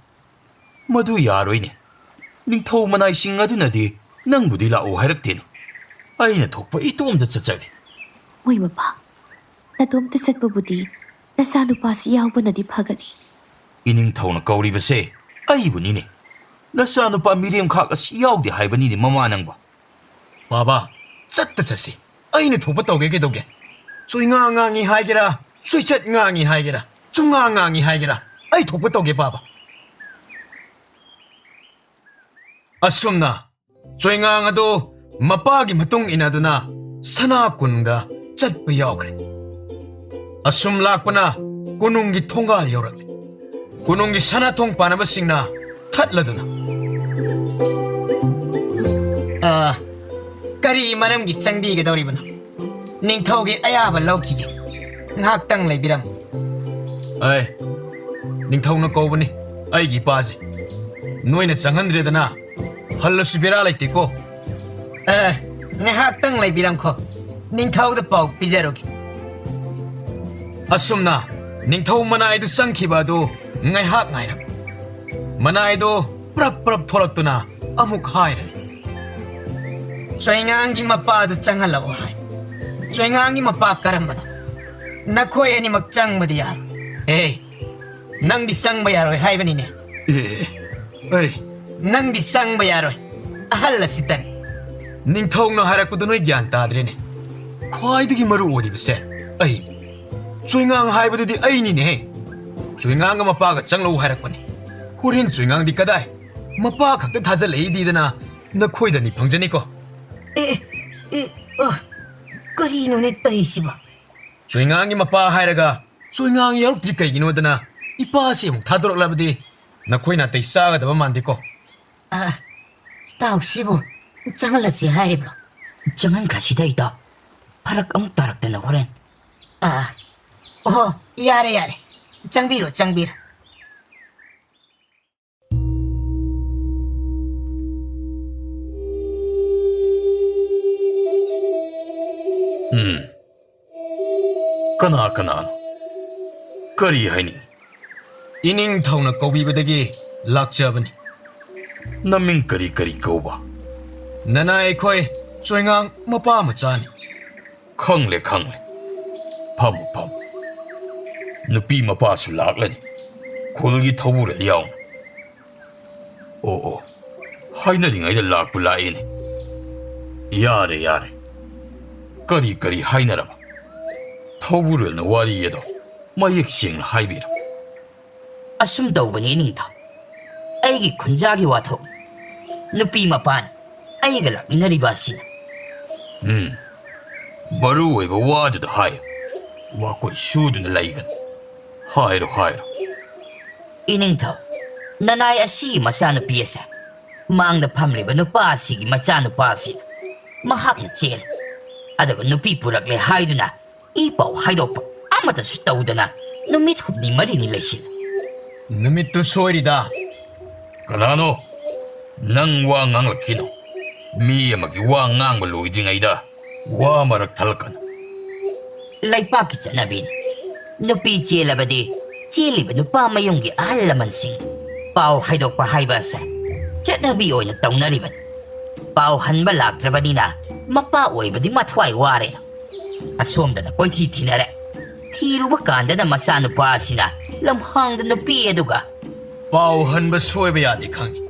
ꯃꯗꯨ ꯌꯥꯔꯣꯏꯅꯦ꯫ ꯅꯤꯡꯊꯧ ꯃꯅꯥꯏꯁꯤꯡ ꯑꯗꯨꯅꯗꯤ ꯅꯪꯕꯨꯗꯤ ꯂꯥꯛꯑꯣ ꯍꯥꯏꯔꯛꯇꯦꯅꯦ꯫ ꯑꯩꯅ ꯊꯣꯛꯄ ꯏꯇꯣꯝꯇ ꯆꯠꯆꯒꯦ꯫ ꯃꯣꯏ ꯃꯄꯥ, ꯅꯇꯣꯝꯇ ꯆꯠꯄꯕꯨꯗꯤ ꯅꯆꯥꯅꯨꯄꯥꯁꯤ ꯌꯥꯎꯕꯅꯗꯤ ꯐꯒꯅꯤ꯫ ꯏꯅꯤꯡꯊꯧꯅ ꯀꯧꯔꯤꯕꯁꯦ ꯑꯩꯕꯨꯅꯤꯅꯦ꯫ ꯅꯆꯥꯅꯨꯄꯥ ꯃꯤꯔꯦꯝꯈꯥꯛ ꯑꯁꯤ ꯌꯥꯎꯗꯦ ꯍꯥꯏꯕꯅꯤꯅꯦ ꯃꯃꯥ ꯅꯪꯕꯣ꯫ ꯕꯥꯕꯥ, ꯆꯠꯇ ꯆꯠꯁꯤ꯫ ꯑꯩꯅ ꯊꯣꯛꯄ ꯇꯧꯒꯦ ꯀꯩꯗꯧꯒꯦ? ꯆꯣꯏꯉꯥ ꯉꯥꯡꯉꯤ ꯍꯥꯏꯒꯦꯔꯥ, ꯆꯣꯏꯆꯠ ꯉꯥꯡꯉꯤ ꯍꯥꯏꯒꯦꯔꯥ, ꯆꯨꯉꯥ ꯉꯥꯡꯉꯤ ꯍꯥꯏꯒꯦꯔꯥ, ꯑꯩ ꯊꯣꯛꯄ ꯇꯧꯒꯦ ꯕꯥꯕꯥ꯫ ꯑꯁꯨꯝꯅ ꯆꯣꯏꯉꯥꯡ ꯑꯗꯨ ꯃꯄꯥꯒꯤ ꯃꯇꯨꯡ ꯏꯟꯅꯗꯨꯅ ꯁꯅꯥ ꯀꯨꯟꯒ ꯆꯠꯄ ꯌꯥꯎꯈ꯭ꯔꯦ꯫ ꯑꯁꯨꯝ ꯂꯥꯛꯄꯅ ꯀꯣꯅꯨꯡꯒꯤ ꯊꯣꯡꯒꯥꯜ ꯌꯧꯔꯛꯂꯦ꯫ ꯀꯣꯅꯨꯡꯒꯤ ꯁꯅꯥ ꯊꯣꯡ ꯄꯥꯟꯅꯕꯁꯤꯡꯅ ꯊꯠꯂꯗꯨꯅ, "ꯑ, ꯀꯔꯤ ꯃꯔꯝꯒꯤ ꯆꯪꯕꯤꯒꯗꯧꯔꯤꯕꯅꯣ? ꯅꯤꯡꯊꯧꯒꯤ ꯑꯌꯥꯕ ꯂꯧꯈꯤꯒꯦ꯫ ꯉꯥꯏꯍꯥꯛꯇꯪ ꯂꯩꯕꯤꯔꯝꯃꯨ꯫" "ꯑꯦ, ꯅꯤꯡꯊꯧꯅ ꯀꯧꯕꯅꯤ ꯑꯩꯒꯤ ꯏꯄꯥꯁꯦ꯫ ꯅꯣꯏꯅ ꯆꯪꯍꯟꯗ꯭ꯔꯦꯗꯅ ꯍꯜꯂꯁꯨ ꯕꯦꯔꯥ ꯂꯩꯇꯦꯀꯣ꯫" "ꯑꯦ, ꯉꯥꯏꯍꯥꯛꯇꯪ ꯂꯩꯕꯤꯔꯝꯈꯣ꯫ ꯅꯤꯡꯊꯧꯗ ꯄꯥꯎ ꯄꯤꯖꯔꯨꯒꯦ꯫" ꯑꯁꯨꯝꯅ ꯅꯤꯡꯊꯧ ꯃꯅꯥꯏꯗꯨ ꯆꯪꯈꯤꯕ ꯑꯗꯨ ꯉꯥꯏꯍꯥꯛ ꯉꯥꯏꯔꯝ꯫ ꯃꯅꯥꯏꯗꯨ ꯄ꯭ꯔꯞ ꯄ꯭ꯔꯞ ꯊꯣꯔꯛꯇꯨꯅ ꯑꯃꯨꯛ ꯍꯥꯏꯔꯦ, "ꯆꯣꯏꯉꯥꯡꯒꯤ ꯃꯄꯥꯗꯨ ꯆꯪꯍꯜꯂꯛꯑꯣ ꯍꯥꯏ꯫ ꯆꯣꯏꯉꯥꯡꯒꯤ ꯃꯄꯥ ꯀꯔꯝꯕꯅꯣ? ꯅꯈꯣꯏ ꯑꯅꯤꯃꯛ ꯆꯪꯕꯗꯤ ꯌꯥꯔꯣꯏ꯫" "ꯑꯦ, ꯅꯪꯗꯤ ꯆꯪꯕ ꯌꯥꯔꯣꯏ ꯍꯥꯏꯕꯅꯤꯅꯦ꯫" "ꯑꯦ, ꯑꯩ ꯅꯪꯗꯤ ꯆꯪꯕ ꯌꯥꯔꯣꯏ꯫ ꯑꯍꯜ ꯑꯁꯤꯇꯅꯤ꯫" "ꯅꯤꯡꯊꯧꯅ ꯍꯥꯏꯔꯛꯄꯗꯨ ꯅꯣꯏ ꯒ꯭ꯌꯥꯟ ꯇꯥꯗ꯭ꯔꯦꯅꯦ꯫ ꯈ꯭ꯋꯥꯏꯗꯒꯤ ꯃꯔꯨ ꯑꯣꯏꯔꯤꯕꯁꯦ ꯑꯩꯅꯤ꯫ ꯆꯣꯏꯉꯥꯡ ꯍꯥꯏꯕꯗꯨꯗꯤ ꯑꯩꯅꯤꯅꯦꯍꯦ꯫ ꯆꯣꯏꯉꯥꯡꯒ ꯃꯄꯥꯒ ꯆꯪꯂꯛꯎ ꯍꯥꯏꯔꯛꯄꯅꯤ꯫ ꯍꯣꯔꯦꯟ ꯆꯣꯏꯉꯥꯡꯗꯤ ꯀꯗꯥꯏ? ꯃꯄꯥ ꯈꯛꯇ ꯊꯥꯖꯜꯂꯛꯏꯗꯤꯗꯅ ꯅꯈꯣꯏꯗꯅꯤ ꯐꯪꯖꯅꯤꯀꯣ꯫" "ꯑꯦ, ꯑꯦ, ꯑ, ꯀꯔꯤꯅꯣꯅꯦ ꯇꯧꯔꯤꯁꯤꯕꯣ?" "ꯆꯣꯏꯉꯥꯡꯒꯤ ꯃꯄꯥ ꯍꯥꯏꯔꯒ ꯆꯣꯏꯉꯥꯡ ꯌꯥꯎꯔꯛꯇ꯭ꯔꯤ ꯀꯩꯒꯤꯅꯣꯗꯅ ꯏꯄꯥꯁꯤ ꯑꯃꯨꯛ ꯊꯥꯗꯣꯔꯛꯂꯕꯗꯤ ꯅꯈꯣꯏ ꯅꯥꯇꯩ ꯆꯥꯒꯗꯕ ꯃꯥꯟꯗꯦꯀꯣ꯫" "ꯑ, ꯏꯇꯥꯎꯁꯤꯕꯨ ꯆꯪꯍꯜꯂꯁꯤ ꯍꯥꯏꯔꯤꯕ꯭ꯔꯣ?" "ꯆꯪꯍꯟꯈ꯭ꯔꯁꯤꯗ ꯏꯇꯥꯎ, ꯐꯔꯛ ꯑꯃꯨꯛ ꯇꯥꯔꯛꯇꯅ ꯍꯣꯔꯦꯟ꯫" "ꯑ, ꯑꯣꯍꯣ, ꯌꯥꯔꯦ, ꯌꯥꯔꯦ, ꯆꯪꯕꯤꯔꯣ, ꯆꯪꯕꯤꯔꯣ꯫" ꯎꯝ꯫ ꯀꯅꯥ ꯀꯅꯥꯅꯣ? ꯀꯔꯤ ꯍꯥꯏꯅꯤꯡ? ꯏꯅꯤꯡꯊꯧꯅ ꯀꯧꯕꯤꯕꯗꯒꯤ ꯂꯥꯛꯆꯕꯅꯤ꯫ ꯅꯃꯤꯡ ꯀꯔꯤ ꯀꯔꯤ ꯀꯧꯕ? ꯅꯅꯥꯏ ꯑꯩꯈꯣꯏ ꯆꯣꯏꯉꯥꯡ ꯃꯄꯥ ꯃꯆꯥꯅꯤ꯫ ꯈꯪꯂꯦ, ꯈꯪꯂꯦ꯫ ꯐꯝꯃꯨ, ꯐꯝꯃꯨ꯫ ꯅꯨꯄꯤ ꯃꯄꯥꯁꯨ ꯂꯥꯛꯂꯅꯤ꯫ ꯈꯨꯜꯒꯤ ꯊꯧꯕꯨꯔꯦꯜ ꯌꯥꯎꯅ꯫ ꯑꯣ ꯑꯣ, ꯍꯥꯏꯅꯔꯤꯉꯩꯗ ꯂꯥꯛꯄꯨ ꯂꯥꯛꯑꯦꯅꯦ꯫ ꯌꯥꯔꯦ ꯌꯥꯔꯦ, ꯀꯔꯤ ꯀꯔꯤ ꯍꯥꯏꯅꯔꯕ? ꯊꯧꯕꯨꯔꯦꯜꯅ ꯋꯥꯔꯤ ꯑꯗꯣ ꯃꯌꯦꯛ ꯁꯦꯡꯅ ꯍꯥꯏꯕꯤꯔꯣ꯫ ꯑꯁꯨꯝ ꯇꯧꯕꯅꯤ ꯏꯅꯤꯡꯊꯧ, ꯑꯩꯒꯤ ꯈꯨꯟꯖꯥꯒꯤ ꯋꯥꯊꯣꯛ꯫ ꯅꯨꯄꯤ ꯃꯄꯥꯅ ꯑꯩꯒ ꯂꯥꯛꯃꯤꯟꯅꯔꯤꯕ ꯑꯁꯤꯅ꯫ ꯎꯝ, ꯃꯔꯨ ꯑꯣꯏꯕ ꯋꯥꯗꯨꯗ ꯍꯥꯏꯌꯨ꯫ ꯋꯥꯀꯣꯏ ꯁꯨꯗꯨꯅ ꯂꯩꯒꯅꯨ꯫ ꯍꯥꯏꯔꯣ ꯍꯥꯏꯔꯣ꯫ ꯏꯅꯤꯡꯊꯧ, ꯅꯅꯥꯏ ꯑꯁꯤꯒꯤ ꯃꯆꯥꯅꯨꯄꯤ ꯑꯁꯦ ꯃꯥꯡꯗ ꯐꯝꯂꯤꯕ ꯅꯨꯄꯥ ꯑꯁꯤꯒꯤ ꯃꯆꯥꯅꯨꯄꯥ ꯑꯁꯤꯅ ꯃꯍꯥꯛꯅ ꯆꯦꯜꯂꯦ, ꯑꯗꯨꯒ ꯅꯨꯄꯤ ꯄꯨꯔꯛꯂꯦ ꯍꯥꯏꯗꯨꯅ ꯏ ꯄꯥꯎ ꯍꯥꯏꯗꯣꯛꯄ ꯑꯃꯠꯇꯁꯨ ꯇꯧꯗꯅ ꯅꯨꯃꯤꯠ ꯍꯨꯝꯅꯤ ꯃꯔꯤꯅꯤ ꯂꯩꯁꯤꯜꯂꯦ꯫ ꯅꯨꯃꯤꯠꯇꯨ ꯁꯣꯏꯔꯤꯗ꯫ ꯀꯅꯥꯅꯣ? ꯅꯪ ꯋꯥ ꯉꯥꯡꯂꯛꯈꯤꯅꯣ꯫ ꯃꯤ ꯑꯃꯒꯤ ꯋꯥ ꯉꯥꯡꯕ ꯂꯣꯏꯗ꯭ꯔꯤꯉꯩꯗ ꯋꯥ ꯃꯔꯛ ꯊꯠꯂꯛꯀꯅꯨ꯫ ꯂꯩꯄꯥꯛꯀꯤ ꯆꯠꯅꯕꯤꯅꯤ꯫ ꯅꯨꯄꯤ ꯆꯦꯜꯂꯕꯗꯤ ꯆꯦꯜꯂꯤꯕ ꯅꯨꯄꯥ ꯃꯌꯨꯝꯒꯤ ꯑꯍꯜ ꯂꯃꯟꯁꯤꯡ ꯄꯥꯎ ꯍꯥꯏꯗꯣꯛꯄ ꯍꯥꯏꯕ ꯑꯁꯦ ꯆꯠꯅꯕꯤ ꯑꯣꯏꯅ ꯇꯧꯅꯔꯤꯕꯅꯤ꯫ ꯄꯥꯎ ꯍꯟꯕ ꯂꯥꯛꯇ꯭ꯔꯕꯅꯤꯅ ꯃꯄꯥ ꯑꯣꯏꯕꯗꯤ ꯃꯊ꯭ꯋꯥꯏ ꯋꯥꯔꯦ꯫ ꯑꯁꯣꯝꯗꯅ ꯀꯣꯏꯊꯤ ꯊꯤꯅꯔꯦ꯫ ꯊꯤꯔꯨꯕ ꯀꯥꯟꯗꯅ ꯃꯆꯥꯅꯨꯄꯥ ꯑꯁꯤꯅ ꯂꯝꯍꯥꯡꯗ ꯅꯨꯄꯤ ꯑꯗꯨꯒ ꯄꯥꯎ ꯍꯟꯕ ꯁꯣꯏꯕ ꯌꯥꯗꯦ ꯈꯪꯉꯤ꯫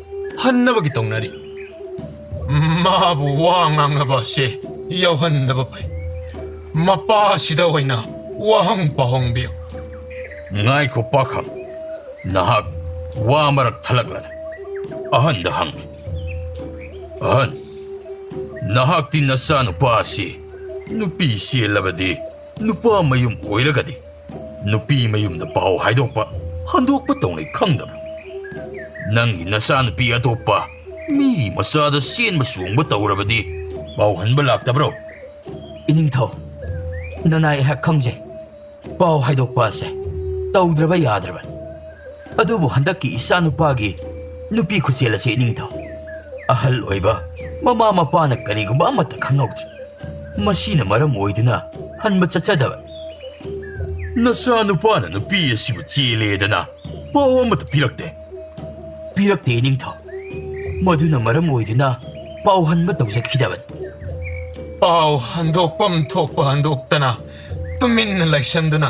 ꯍꯟꯅꯕꯒꯤ ꯇꯧꯅꯔꯤ꯫ ꯃꯥꯕꯨ ꯋꯥ ꯉꯥꯡꯅꯕ ꯑꯁꯤ ꯌꯥꯎꯍꯟꯗꯕ ꯐꯩ꯫ ꯃꯄꯥ ꯑꯁꯤꯗ ꯑꯣꯏꯅ ꯋꯥꯍꯪ ꯄꯥꯎꯍꯪꯕꯤꯌꯨ꯫ ꯉꯥꯏꯈꯣ ꯄꯥꯈꯪ, ꯅꯍꯥꯛ ꯋꯥ ꯃꯔꯛ ꯊꯠꯂꯛꯂꯅꯨ꯫ ꯑꯍꯟꯗ ꯍꯪꯉꯤ꯫ ꯑꯍꯟ, ꯅꯍꯥꯛꯇꯤ ꯅꯆꯥꯅꯨꯄꯥ ꯑꯁꯤ ꯅꯨꯄꯤ ꯆꯦꯜꯂꯕꯗꯤ ꯅꯨꯄꯥ ꯃꯌꯨꯝ ꯑꯣꯏꯔꯒꯗꯤ ꯅꯨꯄꯤ ꯃꯌꯨꯝꯗ ꯄꯥꯎ ꯍꯥꯏꯗꯣꯛꯄ, ꯍꯟꯗꯣꯛꯄ ꯇꯧꯅꯩ ꯈꯪꯗꯕ꯭ꯔꯥ? ꯅꯪꯒꯤ ꯅꯆꯥꯅꯨꯄꯤ ꯑꯇꯣꯞꯄ ꯃꯤꯒꯤ ꯃꯆꯥꯗ ꯆꯦꯟꯕ ꯆꯣꯡꯕ ꯇꯧꯔꯕꯗꯤ ꯄꯥꯎ ꯍꯟꯕ ꯂꯥꯛꯇꯕ꯭ꯔꯣ? ꯏꯅꯤꯡꯊꯧ, ꯅꯅꯥꯏ ꯑꯩꯍꯥꯛ ꯈꯪꯖꯩ꯫ ꯄꯥꯎ ꯍꯥꯏꯗꯣꯛꯄ ꯑꯁꯦ ꯇꯧꯗ꯭ꯔꯕ ꯌꯥꯗ꯭ꯔꯕꯅꯤ꯫ ꯑꯗꯨꯕꯨ ꯍꯟꯗꯛꯀꯤ ꯏꯆꯥꯅꯨꯄꯥꯒꯤ ꯅꯨꯄꯤ ꯈꯨꯆꯦꯜ ꯑꯁꯤ ꯏꯅꯤꯡꯊꯧ, ꯑꯍꯜ ꯑꯣꯏꯕ ꯃꯃꯥ ꯃꯄꯥꯅ ꯀꯔꯤꯒꯨꯝꯕ ꯑꯃꯠꯇ ꯈꯪꯍꯧꯗ꯭ꯔꯦ꯫ ꯃꯁꯤꯅ ꯃꯔꯝ ꯑꯣꯏꯗꯨꯅ ꯍꯟꯕ ꯆꯠꯆꯗꯕ꯫ ꯅꯆꯥꯅꯨꯄꯥꯅ ꯅꯨꯄꯤ ꯑꯁꯤꯕꯨ ꯆꯦꯜꯂꯦꯗꯅ ꯄꯥꯎ ꯑꯃꯠꯇ ꯄꯤꯔꯛꯇꯦ꯫ ꯄꯤꯔꯛꯇꯦ ꯏꯅꯤꯡꯊꯧ꯫ ꯃꯗꯨꯅ ꯃꯔꯝ ꯑꯣꯏꯗꯨꯅ ꯄꯥꯎ ꯍꯟꯕ ꯇꯧꯖꯈꯤꯗꯕꯅꯤ꯫ ꯄꯥꯎ ꯍꯟꯗꯣꯛꯐꯝ ꯊꯣꯛꯄ ꯍꯟꯗꯣꯛꯇꯅ ꯇꯨꯃꯤꯟꯅ ꯂꯩꯁꯟꯗꯨꯅ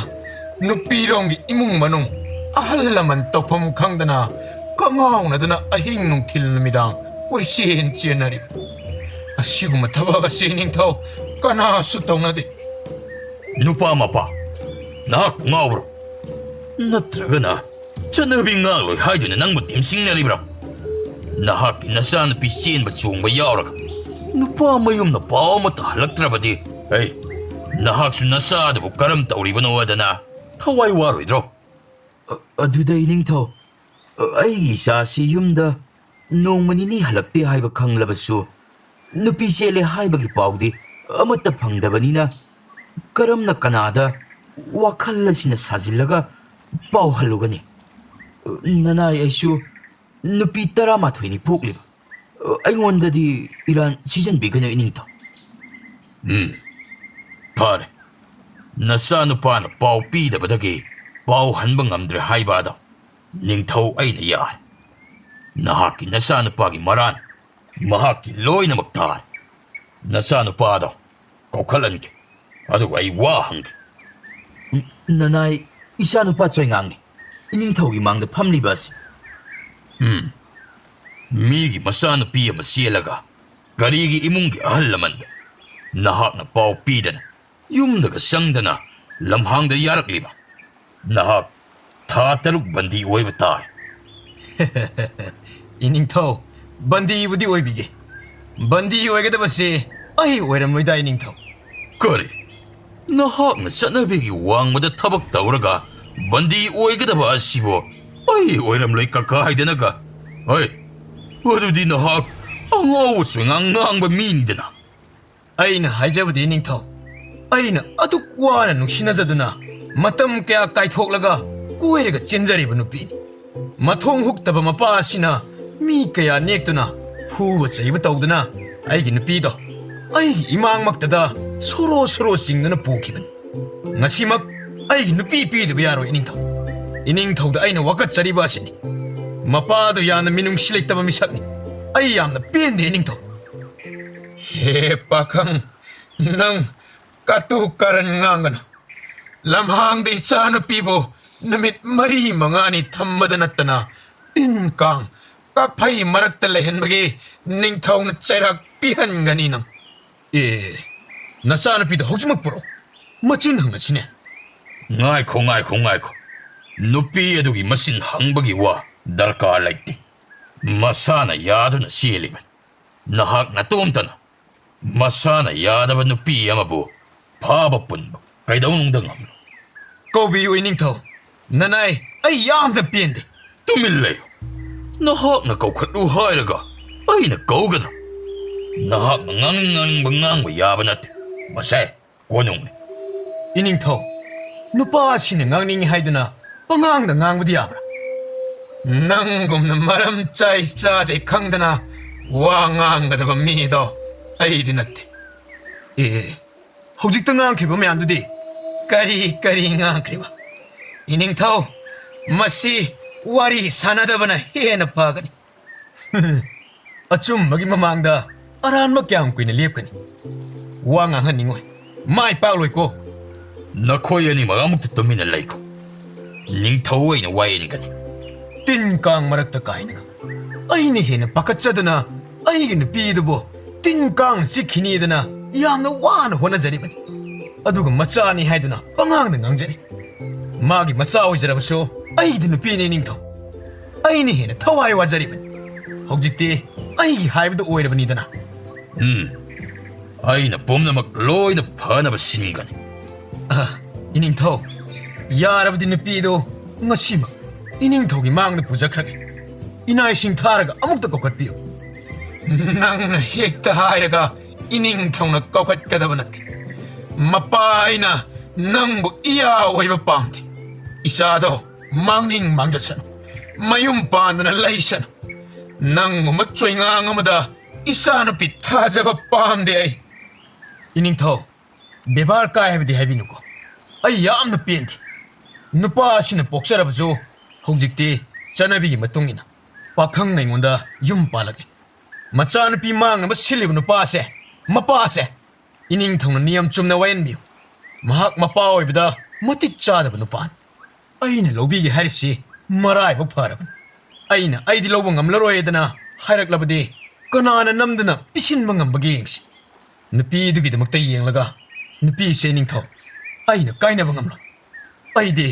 ꯅꯨꯄꯤꯔꯣꯝꯒꯤ ꯏꯃꯨꯡ ꯃꯅꯨꯡ ꯑꯍꯜ ꯂꯃꯟ ꯇꯧꯐꯝ ꯈꯪꯗꯅ ꯀꯉꯥꯎꯅꯗꯨꯅ ꯑꯍꯤꯡ ꯅꯨꯡꯊꯤꯜ ꯅꯨꯃꯤꯗꯥꯡ ꯀꯣꯏꯆꯦꯟ ꯆꯦꯟꯅꯔꯤ꯫ ꯑꯁꯤꯒꯨꯝꯕ ꯊꯕꯛ ꯑꯁꯤ ꯏꯅꯤꯡꯊꯧ ꯀꯅꯥꯁꯨ ꯇꯧꯅꯗꯦ꯫ ꯅꯨꯄꯥ ꯃꯄꯥ, ꯅꯍꯥꯛ ꯉꯥꯎꯕ꯭ꯔꯣ? ꯅꯠꯇ꯭ꯔꯒꯅ ꯆꯠꯅꯕꯤ ꯉꯥꯛꯂꯣꯏ ꯍꯥꯏꯗꯨꯅ ꯅꯪꯕꯨ ꯇꯤꯝꯁꯤꯡꯅꯔꯤꯕ꯭ꯔꯣ? ꯅꯍꯥꯛꯀꯤ ꯅꯆꯥꯅꯨꯄꯤ ꯆꯦꯟꯕ ꯆꯣꯡꯕ ꯌꯥꯎꯔꯒ ꯅꯨꯄꯥ ꯃꯌꯨꯝꯅ ꯄꯥꯎ ꯑꯃꯠꯇ ꯍꯜꯂꯛꯇ꯭ꯔꯕꯗꯤ, ꯑꯩ, ꯅꯍꯥꯛꯁꯨ ꯅꯆꯥꯗꯨꯕꯨ ꯀꯔꯝ ꯇꯧꯔꯤꯕꯅꯣ ꯍꯥꯏꯗꯅ ꯊꯋꯥꯏ ꯋꯥꯔꯣꯏꯗ꯭ꯔꯣ? ꯑ-, ꯑꯗꯨꯗ ꯏꯅꯤꯡꯊꯧ, ꯑ, ꯑꯩꯒꯤ ꯏꯆꯥꯁꯤ ꯌꯨꯝꯗ ꯅꯣꯡꯃ ꯅꯤꯅꯤ ꯍꯜꯂꯛꯇꯦ ꯍꯥꯏꯕ ꯈꯪꯂꯕꯁꯨ, ꯅꯨꯄꯤ ꯆꯦꯜꯂꯦ ꯍꯥꯏꯕꯒꯤ ꯄꯥꯎꯗꯤ ꯑꯃꯠꯇ ꯐꯪꯗꯕꯅꯤꯅ, ꯀꯔꯝꯅ ꯀꯅꯥꯗ ꯋꯥꯈꯜ ꯑꯁꯤꯅ ꯁꯥꯖꯤꯜꯂꯒ ꯄꯥꯎ ꯍꯜꯂꯨꯒꯅꯤ? ꯅꯅꯥꯏ ꯑꯩꯁꯨ ꯅꯨꯄꯤ ꯇꯔꯥꯃꯥꯊꯣꯏꯅꯤ ꯄꯣꯛꯂꯤꯕ꯫ ꯑꯩꯉꯣꯟꯗꯗꯤ ꯏꯔꯥꯟ ꯁꯤꯖꯤꯟꯕꯤꯒꯅꯨ, ꯏꯅꯤꯡꯊꯧ꯫ ꯎꯝ, ꯐꯔꯦ꯫ ꯅꯆꯥꯅꯨꯄꯥꯅ ꯄꯥꯎ ꯄꯤꯗꯕꯗꯒꯤ ꯄꯥꯎ ꯍꯟꯕ ꯉꯝꯗ꯭ꯔꯦ ꯍꯥꯏꯕ ꯑꯗꯣ ꯅꯤꯡꯊꯧ ꯑꯩꯅ ꯌꯥꯏ꯫ ꯅꯍꯥꯛꯀꯤ ꯅꯆꯥꯅꯨꯄꯥꯒꯤ ꯃꯔꯥꯟ ꯃꯍꯥꯛꯀꯤ ꯂꯣꯏꯅꯃꯛ ꯇꯥꯏ꯫ ꯅꯆꯥꯅꯨꯄꯥꯗꯣ ꯀꯧꯈꯠꯍꯟꯒꯦ, ꯑꯗꯨꯒ ꯑꯩ ꯋꯥ ꯍꯪꯒꯦ꯫ ꯅꯅꯥꯏ, ꯏꯆꯥꯅꯨꯄꯥ ꯆꯣꯏꯉꯥꯡꯅꯤ ꯏꯅꯤꯡꯊꯧꯒꯤ ꯃꯥꯡꯗ ꯐꯝꯂꯤꯕ ꯑꯁꯤ꯫ ꯎꯝ, ꯃꯤꯒꯤ ꯃꯆꯥꯅꯨꯄꯤ ꯑꯃ ꯆꯦꯜꯂꯒ ꯀꯔꯤꯒꯤ ꯏꯃꯨꯡꯒꯤ ꯑꯍꯜ ꯂꯃꯟꯗ ꯅꯍꯥꯛꯅ ꯄꯥꯎ ꯄꯤꯗꯅ ꯌꯨꯝꯗꯒ ꯆꯪꯗꯅ ꯂꯝꯍꯥꯡꯗ ꯌꯥꯔꯛꯂꯤꯕ? ꯅꯍꯥꯛ ꯊꯥ ꯇꯔꯨꯛ ꯕꯟꯗꯤ ꯑꯣꯏꯕ ꯇꯥꯔꯦ꯫ ꯏꯅꯤꯡꯊꯧ, ꯕꯟꯗꯤꯕꯨꯗꯤ ꯑꯣꯏꯕꯤꯒꯦ꯫ ꯕꯟꯗꯤ ꯑꯣꯏꯒꯗꯕꯁꯦ ꯑꯩ ꯑꯣꯏꯔꯝꯂꯣꯏꯗꯥ, ꯏꯅꯤꯡꯊꯧ꯫ ꯀꯔꯤ? ꯅꯍꯥꯛꯅ ꯆꯠꯅꯕꯤꯒꯤ ꯋꯥꯡꯃꯗ ꯊꯕꯛ ꯇꯧꯔꯒ ꯕꯟꯗꯤ ꯑꯣꯏꯒꯗꯕ ꯑꯁꯤꯕꯨ ꯑꯩ ꯑꯣꯏꯔꯝꯂꯣꯏ ꯀꯀꯥ ꯍꯥꯏꯗꯅꯒ? ꯍꯣꯏ, ꯑꯗꯨꯗꯤ ꯅꯍꯥꯛ ꯑꯉꯥꯎꯕ ꯁꯣꯏꯉꯥꯡ ꯉꯥꯡꯕ ꯃꯤꯅꯤꯗꯅ꯫ ꯑꯩꯅ ꯍꯥꯏꯖꯕꯗꯤ, ꯅꯤꯡꯊꯧ, ꯑꯩꯅ ꯑꯗꯨꯛ ꯋꯥꯅ ꯅꯨꯡꯁꯤꯅꯖꯗꯨꯅ ꯃꯇꯝ ꯀꯌꯥ ꯀꯥꯏꯊꯣꯛꯂꯒ ꯀꯣꯏꯔꯒ ꯆꯦꯟꯖꯔꯤꯕ ꯅꯨꯄꯤꯅꯤ꯫ ꯃꯊꯣꯡ ꯍꯨꯛꯇꯕ ꯃꯄꯥ ꯑꯁꯤꯅ ꯃꯤ ꯀꯌꯥ ꯅꯦꯛꯇꯨꯅ ꯐꯨꯕ ꯆꯩꯕ ꯇꯧꯗꯨꯅ ꯑꯩꯒꯤ ꯅꯨꯄꯤꯗꯣ ꯑꯩꯒꯤ ꯏꯃꯥꯡꯃꯛꯇꯗ ꯁꯣꯔꯣ ꯁꯣꯔꯣ ꯆꯤꯡꯗꯨꯅ ꯄꯨꯈꯤꯕꯅꯤ꯫ ꯉꯁꯤꯃꯛ ꯑꯩꯒꯤ ꯅꯨꯄꯤ ꯄꯤꯗꯕ ꯌꯥꯔꯣꯏ, ꯏꯅꯤꯡꯊꯧ꯫ ꯏꯅꯤꯡꯊꯧꯗ ꯑꯩꯅ ꯋꯥꯀꯠꯆꯔꯤꯕ ꯑꯁꯤꯅꯤ꯫ ꯃꯄꯥꯗꯣ ꯌꯥꯝꯅ ꯃꯤꯅꯨꯡꯁꯤ ꯂꯩꯇꯕ ꯃꯤꯁꯛꯅꯤ꯫ ꯑꯩ ꯌꯥꯝꯅ ꯄꯦꯟꯗꯦ, ꯏꯅꯤꯡꯊꯧ꯫ ꯍꯦ ꯄꯥꯈꯪ, ꯅꯪ ꯀꯇꯨ ꯀꯔꯟ ꯉꯥꯡꯒꯅꯨ꯫ ꯂꯝꯍꯥꯡꯗ ꯏꯆꯥꯅꯨꯄꯤꯕꯨ ꯅꯨꯃꯤꯠ ꯃꯔꯤ ꯃꯉꯥꯅꯤ ꯊꯝꯕꯗ ꯅꯠꯇꯅ ꯇꯤꯟ ꯀꯥꯡ ꯀꯥꯛꯐꯩ ꯃꯔꯛꯇ ꯂꯩꯍꯟꯕꯒꯤ ꯅꯤꯡꯊꯧꯅ ꯆꯩꯔꯥꯛ ꯄꯤꯍꯟꯒꯅꯤ ꯅꯪ꯫ ꯑꯦ, ꯅꯆꯥꯅꯨꯄꯤꯗꯣ ꯍꯧꯖꯤꯛꯃꯛ ꯄꯨꯔꯛꯎ꯫ ꯃꯆꯤꯟ ꯍꯪꯉꯁꯤꯅꯦ꯫ ꯉꯥꯏꯈꯣ, ꯉꯥꯏꯈꯣ, ꯉꯥꯏꯈꯣ꯫ ꯅꯨꯄꯤ ꯑꯗꯨꯒꯤ ꯃꯆꯤꯟ ꯍꯪꯕꯒꯤ ꯋꯥ ꯗꯔꯀꯥꯔ ꯂꯩꯇꯦ꯫ ꯃꯁꯥꯅ ꯌꯥꯗꯨꯅ ꯆꯦꯜꯂꯤꯕꯅꯤ꯫ ꯅꯍꯥꯛ ꯅꯇꯣꯝꯇꯅ ꯃꯁꯥꯅ ꯌꯥꯗꯕ ꯅꯨꯄꯤ ꯑꯃꯕꯨ ꯐꯥꯕ ꯄꯨꯟꯕ ꯀꯩꯗꯧꯅꯨꯡꯗ ꯉꯝꯂꯣꯏ꯫ ꯀꯧꯕꯤꯌꯨ, ꯏꯅꯤꯡꯊꯧ꯫ ꯅꯅꯥꯏ, ꯑꯩ ꯌꯥꯝꯅ ꯄꯦꯟꯗꯦ꯫ ꯇꯨꯃꯤꯟ ꯂꯩꯌꯨ꯫ ꯅꯍꯥꯛꯅ ꯀꯧꯈꯠꯂꯨ ꯍꯥꯏꯔꯒ ꯑꯩꯅ ꯀꯧꯒꯗ꯭ꯔꯥ? ꯅꯍꯥꯛꯅ ꯉꯥꯡꯅꯤꯡ ꯉꯥꯡꯅꯤꯡꯕ ꯉꯥꯡꯕ ꯌꯥꯕ ꯅꯠꯇꯦ꯫ ꯃꯁꯦ ꯀꯣꯅꯨꯡꯅꯤ꯫ ꯏꯅꯤꯡꯊꯧ, ꯅꯨꯄꯥꯁꯤꯅ ꯉꯥꯡꯅꯤꯡꯉꯤ ꯍꯥꯏꯗꯨꯅ ꯄꯉꯥꯡꯗ ꯉꯥꯡꯕꯗꯤ ꯌꯥꯕ꯭ꯔꯥ? ꯅꯪꯒꯨꯝꯅ ꯃꯔꯝ ꯆꯥꯏ ꯆꯥꯗꯦ ꯈꯪꯗꯅ ꯋꯥ ꯉꯥꯡꯒꯗꯕ ꯃꯤꯗꯣ ꯑꯩꯗꯤ ꯅꯠꯇꯦ꯫ ꯑꯦ, ꯍꯧꯖꯤꯛꯇ ꯉꯥꯡꯈ꯭ꯔꯤꯕ ꯃꯌꯥꯝꯗꯨꯗꯤ ꯀꯔꯤ ꯀꯔꯤ ꯉꯥꯡꯈ꯭ꯔꯤꯕ? ꯏꯅꯤꯡꯊꯧ, ꯃꯁꯤ ꯋꯥꯔꯤ ꯁꯥꯟꯅꯗꯕꯅ ꯍꯦꯟꯅ ꯐꯒꯅꯤ꯫ ꯑꯆꯨꯝꯕꯒꯤ ꯃꯃꯥꯡꯗ ꯑꯔꯥꯟꯕ ꯀꯌꯥꯝ ꯀꯨꯏꯅ ꯂꯦꯞꯀꯅꯤ? ꯋꯥ ꯉꯥꯡꯍꯟꯅꯤꯡꯉꯣꯏ꯫ ꯃꯥꯏ ꯄꯥꯛꯂꯣꯏꯀꯣ꯫ ꯅꯈꯣꯏ ꯑꯅꯤꯃꯛ ꯑꯃꯨꯛꯇ ꯇꯨꯃꯤꯟꯅ ꯂꯩꯈꯣ꯫ ꯅꯤꯡꯊꯧ ꯑꯩꯅ ꯋꯥꯌꯦꯟꯒꯅꯤ꯫ ꯇꯤꯟ ꯀꯥꯡ ꯃꯔꯛꯇ ꯀꯥꯏꯅꯒ ꯑꯩꯅ ꯍꯦꯟꯅ ꯄꯥꯈꯠꯆꯗꯨꯅ ꯑꯩꯒꯤ ꯅꯨꯄꯤꯗꯨꯕꯨ ꯇꯤꯟ ꯀꯥꯡꯅ ꯆꯤꯛꯈꯤꯅꯤꯗꯅ ꯌꯥꯝꯅ ꯋꯥꯅ ꯍꯣꯠꯅꯖꯔꯤꯕꯅꯤ꯫ ꯑꯗꯨꯒ ꯃꯆꯥꯅꯤ ꯍꯥꯏꯗꯨꯅ ꯄꯉꯥꯡꯗ ꯉꯥꯡꯖꯔꯤ꯫ ꯃꯥꯒꯤ ꯃꯆꯥ ꯑꯣꯏꯖꯔꯕꯁꯨ ꯑꯩꯒꯤꯗꯤ ꯅꯨꯄꯤꯅꯤ ꯅꯤꯡꯊꯧ꯫ ꯑꯩꯅ ꯍꯦꯟꯅ ꯊꯋꯥꯏ ꯋꯥꯖꯔꯤꯕꯅꯤ꯫ ꯍꯧꯖꯤꯛꯇꯤ ꯑꯩꯒꯤ ꯍꯥꯏꯕꯗꯨ ꯑꯣꯏꯔꯕꯅꯤꯗꯅ꯫ ꯎꯝ, ꯑꯩꯅ ꯄꯨꯝꯅꯃꯛ ꯂꯣꯏꯅ ꯐꯅꯕ ꯁꯤꯟꯒꯅꯤ꯫ ꯑ, ꯏꯅꯤꯡꯊꯧ, ꯌꯥꯔꯕꯗꯤ ꯅꯨꯄꯤꯗꯨ ꯉꯁꯤꯃꯛ ꯏꯅꯤꯡꯊꯧꯒꯤ ꯃꯥꯡꯗ ꯄꯨꯖꯈ꯭ꯔꯒꯦ꯫ ꯏꯅꯥꯏꯁꯤꯡ ꯊꯥꯔꯒ ꯑꯃꯨꯛꯇ ꯀꯧꯈꯠꯄꯤꯌꯨ꯫ ꯅꯪꯅ ꯍꯦꯛꯇ ꯍꯥꯏꯔꯒ ꯏꯅꯤꯡꯊꯧꯅ ꯀꯧꯈꯠꯀꯗꯕ ꯅꯠꯇꯦ꯫ ꯃꯄꯥ ꯑꯩꯅ ꯅꯪꯕꯨ ꯏꯌꯥ ꯑꯣꯏꯕ ꯄꯥꯝꯗꯦ꯫ ꯏꯆꯥꯗꯣ ꯃꯥꯡꯅꯤꯡ ꯃꯥꯡꯖꯁꯅꯨ, ꯃꯌꯨꯝ ꯄꯥꯟꯗꯅ ꯂꯩꯁꯅꯨ꯫ ꯅꯪꯒꯨꯝꯕ ꯆꯣꯏꯉꯥꯡ ꯑꯃꯗ ꯏꯆꯥꯅꯨꯄꯤ ꯊꯥꯖꯕ ꯄꯥꯝꯗꯦ ꯑꯩ꯫ ꯏꯅꯤꯡꯊꯧ, ꯕꯦꯕꯥꯔ ꯀꯥꯏ ꯍꯥꯏꯕꯗꯤ ꯍꯥꯏꯕꯤꯅꯨꯀꯣ꯫ ꯑꯩ ꯌꯥꯝꯅ ꯄꯦꯟꯗꯦ꯫ ꯅꯨꯄꯥ ꯑꯁꯤꯅ ꯄꯣꯛꯆꯔꯕꯁꯨ ꯍꯧꯖꯤꯛꯇꯤ ꯆꯠꯅꯕꯤꯒꯤ ꯃꯇꯨꯡ ꯏꯟꯅ ꯄꯥꯈꯪ ꯑꯩꯉꯣꯟꯗ ꯌꯨꯝ ꯄꯥꯜꯂꯛꯂꯦ꯫ ꯃꯆꯥꯅꯨꯄꯤ ꯃꯥꯡꯅꯕ ꯁꯤꯜꯂꯤꯕ ꯅꯨꯄꯥꯁꯦ, ꯃꯄꯥꯁꯦ, ꯏꯅꯤꯡꯊꯧꯅ ꯅꯤꯌꯝ ꯆꯨꯝꯅ ꯋꯥꯌꯦꯟꯕꯤꯌꯨ꯫ ꯃꯍꯥꯛ ꯃꯄꯥ ꯑꯣꯏꯕꯗ ꯃꯇꯤꯛ ꯆꯥꯗꯕ ꯅꯨꯄꯥꯅꯤ꯫ ꯑꯩꯅ ꯂꯧꯕꯤꯒꯦ ꯍꯥꯏꯔꯤꯁꯤ ꯃꯔꯥꯏꯕꯛ ꯐꯔꯕꯅꯤ꯫ ꯑꯩꯅ "ꯑꯩꯗꯤ ꯂꯧꯕ ꯉꯝꯂꯔꯣꯏꯗꯅ" ꯍꯥꯏꯔꯛꯂꯕꯗꯤ ꯀꯅꯥꯅ ꯅꯝꯗꯨꯅ ꯄꯤꯁꯤꯟꯕ ꯉꯝꯕꯒꯦ ꯌꯦꯡꯁꯤ꯫ ꯅꯨꯄꯤꯗꯨꯒꯤꯗꯃꯛꯇ ꯌꯦꯡꯂꯒ, "ꯅꯨꯄꯤꯁꯦ ꯅꯤꯡꯊꯧ, ꯑꯩꯅ ꯀꯥꯏꯅꯕ ꯉꯝꯂꯣꯏ꯫ ꯑꯩꯗꯤ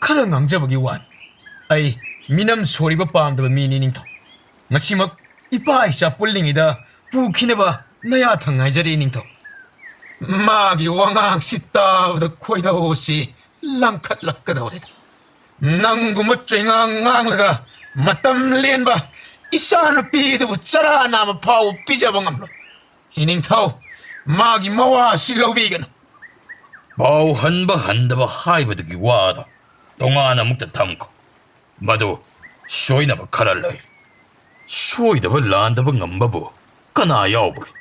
ꯈꯔ ꯉꯥꯡꯖꯕꯒꯤ ꯋꯥꯅꯤ꯫ ꯑꯩ ꯃꯤꯅꯝ ꯁꯣꯔꯤꯕ ꯄꯥꯝꯗꯕ ꯃꯤꯅꯤ ꯅꯤꯡꯊꯧ꯫ ꯉꯁꯤꯃꯛ ꯏꯄꯥ ꯏꯆꯥ ꯄꯨꯜꯂꯤꯉꯩꯗ ꯄꯨꯈꯤꯅꯕ ꯅꯌꯥ ꯊꯪ ꯉꯥꯏꯖꯔꯤ ꯅꯤꯡꯊꯧ"꯫ ꯃꯥꯒꯤ ꯋꯥꯉꯥꯡꯁꯤ ꯇꯥꯕꯗ ꯈꯣꯏꯗꯧꯁꯤ ꯂꯪꯈꯠꯂꯛꯀꯗꯧꯔꯦ꯫ ꯅꯪꯒꯨꯝꯕ ꯆꯩꯉꯥꯡ ꯉꯥꯡꯂꯒ ꯃꯇꯝ ꯂꯦꯟꯕ ꯏꯆꯥꯅꯨꯄꯤꯗꯨꯕꯨ ꯆꯔꯥ ꯅꯥꯝꯃ ꯐꯥꯎꯕ ꯄꯤꯖꯕ ꯉꯝꯂꯣꯏ꯫ ꯏꯅꯤꯡꯊꯧ, ꯃꯥꯒꯤ ꯃꯋꯥꯁꯤ ꯂꯧꯕꯤꯒꯅꯨ꯫ ꯄꯥꯎ ꯍꯟꯕ ꯍꯟꯗꯕ ꯍꯥꯏꯕꯗꯨꯒꯤ ꯋꯥꯗꯣ ꯇꯣꯉꯥꯟꯅ ꯑꯃꯨꯛꯇ ꯊꯝꯈꯣ꯫ ꯃꯗꯨ ꯁꯣꯏꯅꯕ ꯈꯔ ꯂꯩ꯫ ꯁꯣꯏꯗꯕ ꯂꯥꯟꯗꯕ ꯉꯝꯕꯕꯨ ꯀꯅꯥ ꯌꯥꯎꯕꯒꯦ?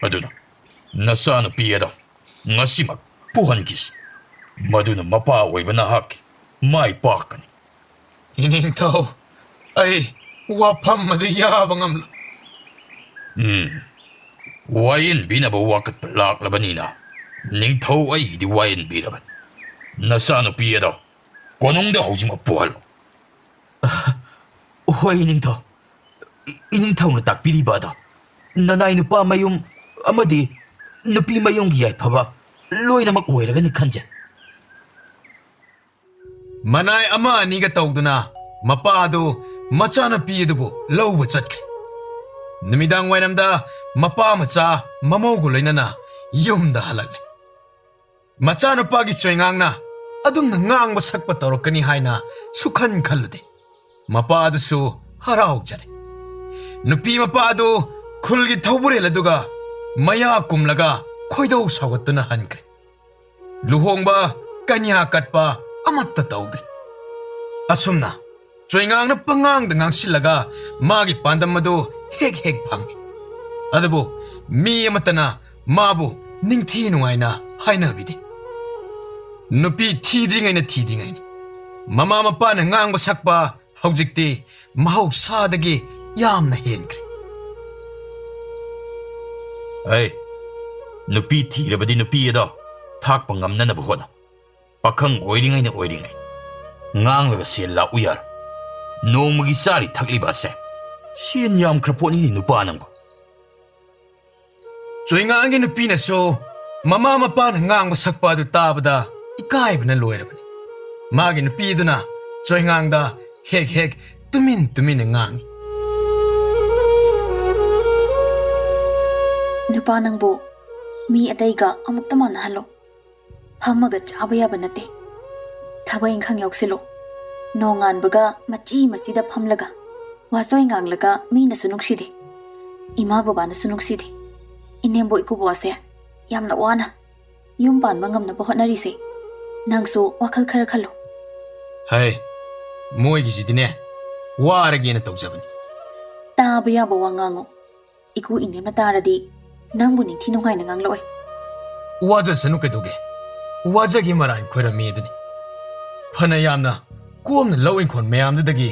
ꯑꯗꯨꯅ ꯅꯆꯥꯅꯨꯄꯤ ꯑꯗꯣ ꯉꯁꯤꯃꯛ ꯄꯨꯍꯟꯈꯤꯁꯤ꯫ ꯃꯗꯨꯅ ꯃꯄꯥ ꯑꯣꯏꯕ ꯅꯍꯥꯛꯀꯤ ꯃꯥꯏ ꯄꯥꯛꯀꯅꯤ꯫ ꯏꯅꯤꯡꯊꯧ, ꯑꯩ ꯋꯥꯐꯝ ꯑꯗꯨ ꯌꯥꯕ ꯉꯝꯂꯣꯏ꯫ ꯎꯝ, ꯋꯥꯌꯦꯟꯕꯤꯅꯕ ꯋꯥꯀꯠꯄ ꯂꯥꯛꯂꯕꯅꯤꯅ ꯅꯤꯡꯊꯧ ꯑꯩꯒꯤꯗꯤ ꯋꯥꯌꯦꯟꯕꯤꯔꯕꯅꯤ꯫ ꯅꯆꯥꯅꯨꯄꯤ ꯑꯗꯣ ꯀꯣꯅꯨꯡꯗ ꯍꯧꯖꯤꯛꯃꯛ ꯄꯨꯍꯜꯂꯨ꯫ ꯍꯣꯏ, ꯏꯅꯤꯡꯊꯧ꯫ ꯏ-, ꯏꯅꯤꯡꯊꯧꯅ ꯇꯥꯛꯄꯤꯔꯤꯕ ꯑꯗꯣ ꯅꯅꯥꯏ ꯅꯨꯄꯥ ꯃꯌꯨꯝ ꯑꯃꯗꯤ ꯅꯨꯄꯤ ꯃꯌꯨꯝꯒꯤ ꯌꯥꯏꯐꯕ ꯂꯣꯏꯅꯃꯛ ꯑꯣꯏꯔꯒꯅꯤ ꯈꯟꯖꯩ꯫ ꯃꯅꯥꯏ ꯑꯃ ꯑꯅꯤꯒ ꯇꯧꯗꯨꯅ ꯃꯄꯥ ꯑꯗꯨ ꯃꯆꯥꯅꯨꯄꯤ ꯑꯗꯨꯕꯨ ꯂꯧꯕ ꯆꯠꯈ꯭ꯔꯦ꯫ ꯅꯨꯃꯤꯗꯥꯡ ꯋꯥꯏꯔꯝꯗ ꯃꯄꯥ ꯃꯆꯥ ꯃꯃꯧꯒ ꯂꯣꯏꯅꯅ ꯌꯨꯝꯗ ꯍꯜꯂꯛꯂꯦ꯫ ꯃꯆꯥꯅꯨꯄꯥꯒꯤ ꯆꯣꯏꯉꯥꯡꯅ ꯑꯗꯨꯝꯅ ꯉꯥꯡꯕ ꯁꯛꯄ ꯇꯧꯔꯛꯀꯅꯤ ꯍꯥꯏꯅ ꯁꯨꯈꯟ ꯈꯜꯂꯨꯗꯦ꯫ ꯃꯄꯥ ꯑꯗꯨꯁꯨ ꯍꯔꯥꯎꯖꯔꯦ꯫ ꯅꯨꯄꯤ ꯃꯄꯥ ꯑꯗꯨ ꯈꯨꯜꯒꯤ ꯊꯧꯕꯨꯔꯦꯜ ꯑꯗꯨꯒ ꯃꯌꯥ ꯀꯨꯝꯂꯒ ꯈꯣꯏꯗꯧ ꯁꯥꯎꯒꯠꯇꯨꯅ ꯍꯟꯈ꯭ꯔꯦ꯫ ꯂꯨꯍꯣꯡꯕ, ꯀꯟꯌꯥ ꯀꯠꯄ ꯑꯃꯠꯇ ꯇꯧꯗ꯭ꯔꯦ꯫ ꯑꯁꯨꯝꯅ ꯆꯣꯏꯉꯥꯡꯅ ꯄꯉꯥꯡꯗ ꯉꯥꯡꯁꯤꯜꯂꯒ ꯃꯥꯒꯤ ꯄꯥꯟꯗꯝ ꯑꯗꯨ ꯍꯦꯛ ꯍꯦꯛ ꯐꯪꯏ꯫ ꯑꯗꯨꯕꯨ ꯃꯤ ꯑꯃꯠꯇꯅ ꯃꯥꯕꯨ ꯅꯤꯡꯊꯤ ꯅꯨꯡꯉꯥꯏꯅ ꯍꯥꯏꯅꯕꯤꯗꯦ꯫ ꯅꯨꯄꯤ ꯊꯤꯗ꯭ꯔꯤꯉꯩꯅ ꯊꯤꯗ꯭ꯔꯤꯉꯩꯅꯤ꯫ ꯃꯃꯥ ꯃꯄꯥꯅ ꯉꯥꯡꯕ ꯁꯛꯄ ꯍꯧꯖꯤꯛꯇꯤ ꯃꯍꯧꯁꯥꯗꯒꯤ ꯌꯥꯝꯅ ꯍꯦꯟꯈ꯭ꯔꯦ꯫ ꯑꯩ ꯅꯨꯄꯤ ꯊꯤꯔꯕꯗꯤ ꯅꯨꯄꯤ ꯑꯗꯣ ꯊꯥꯛꯄ ꯉꯝꯅꯅꯕ ꯍꯣꯠꯅꯧ꯫ ꯄꯥꯈꯪ ꯑꯣꯏꯔꯤꯉꯩꯅ ꯑꯣꯏꯔꯤꯉꯩ꯫ ꯉꯥꯡꯂꯒ ꯁꯦꯜ ꯂꯥꯛꯎ ꯌꯥꯔꯣꯏ꯫ ꯅꯣꯡꯃꯒꯤ ꯆꯥꯔꯤ ꯊꯛꯂꯤꯕ ꯑꯁꯦ ꯁꯦꯟ ꯌꯥꯝꯈ꯭ꯔ ꯄꯣꯠꯅꯤꯅꯦ ꯅꯨꯄꯥ ꯅꯪꯕꯨ꯫ ꯆꯣꯏꯉꯥꯡꯒꯤ ꯅꯨꯄꯤꯅꯁꯨ ꯃꯃꯥ ꯃꯄꯥꯅ ꯉꯥꯡꯕ ꯁꯛꯄ ꯑꯗꯨ ꯇꯥꯕꯗ ꯏꯀꯥꯏꯕꯅ ꯂꯣꯏꯔꯕꯅꯤ꯫ ꯃꯥꯒꯤ ꯅꯨꯄꯤꯗꯨꯅ ꯆꯣꯏꯉꯥꯡꯗ ꯍꯦꯛ ꯍꯦꯛ ꯇꯨꯃꯤꯟ ꯇꯨꯃꯤꯟꯅ ꯉꯥꯡꯏ꯫ ꯅꯨꯄꯥ ꯅꯪꯕꯨ ꯃꯤ ꯑꯇꯩꯒ ꯑꯃꯨꯛꯇ ꯃꯥꯟꯅꯍꯜꯂꯣ꯫ ꯐꯝꯃꯒ ꯆꯥꯕ ꯌꯥꯕ ꯅꯠꯇꯦ꯫ ꯊꯕꯛ ꯏꯪꯈꯥꯡ ꯌꯥꯎꯁꯤꯜꯂꯣ꯫ ꯅꯣꯡꯉꯥꯟꯕꯒ ꯃꯆꯤ ꯃꯆꯤꯗ ꯐꯝꯂꯒ ꯋꯥꯆꯣꯏ ꯉꯥꯡꯂꯒ ꯃꯤꯅꯁꯨ ꯅꯨꯡꯁꯤꯗꯦ꯫ ꯏꯃꯥ ꯕꯕꯥꯅꯁꯨ ꯅꯨꯡꯁꯤꯗꯦ꯫ ꯏꯅꯦꯝꯕꯣꯛ ꯏꯀꯨꯕꯣꯛꯁꯦ ꯌꯥꯝꯅ ꯋꯥꯅ ꯌꯨꯝ ꯄꯥꯟꯕ ꯉꯝꯅꯕ ꯍꯣꯠꯅꯔꯤꯁꯦ꯫ ꯅꯪꯁꯨ ꯋꯥꯈꯜ ꯈꯔ ꯈꯜꯂꯣ꯫ ꯍꯩ, ꯃꯣꯏꯒꯤꯁꯤꯗꯤꯅꯦ, ꯋꯥꯔꯒꯦꯅ ꯇꯧꯖꯕꯅꯤ꯫ ꯇꯥꯕ ꯌꯥꯕ ꯋꯥ ꯉꯥꯡꯉꯨ꯫ ꯏꯀꯨ ꯏꯅꯦꯝꯅ ꯇꯥꯔꯗꯤ ꯅꯪꯕꯨ ꯅꯤꯡꯊꯤ ꯅꯨꯡꯉꯥꯏꯅ ꯉꯥꯡꯂꯛꯑꯣꯏ꯫ ꯋꯥꯖꯁꯅꯨ ꯀꯩꯗꯧꯒꯦ? ꯋꯥꯖꯒꯦ ꯃꯔꯥꯏꯅ ꯈꯣꯏꯔꯝꯃꯤ ꯑꯗꯨꯅꯤ꯫ ꯐꯅ ꯌꯥꯝꯅ ꯀꯣꯝꯅ ꯂꯧ ꯏꯪꯈꯣꯜ ꯃꯌꯥꯝꯗꯨꯗꯒꯤ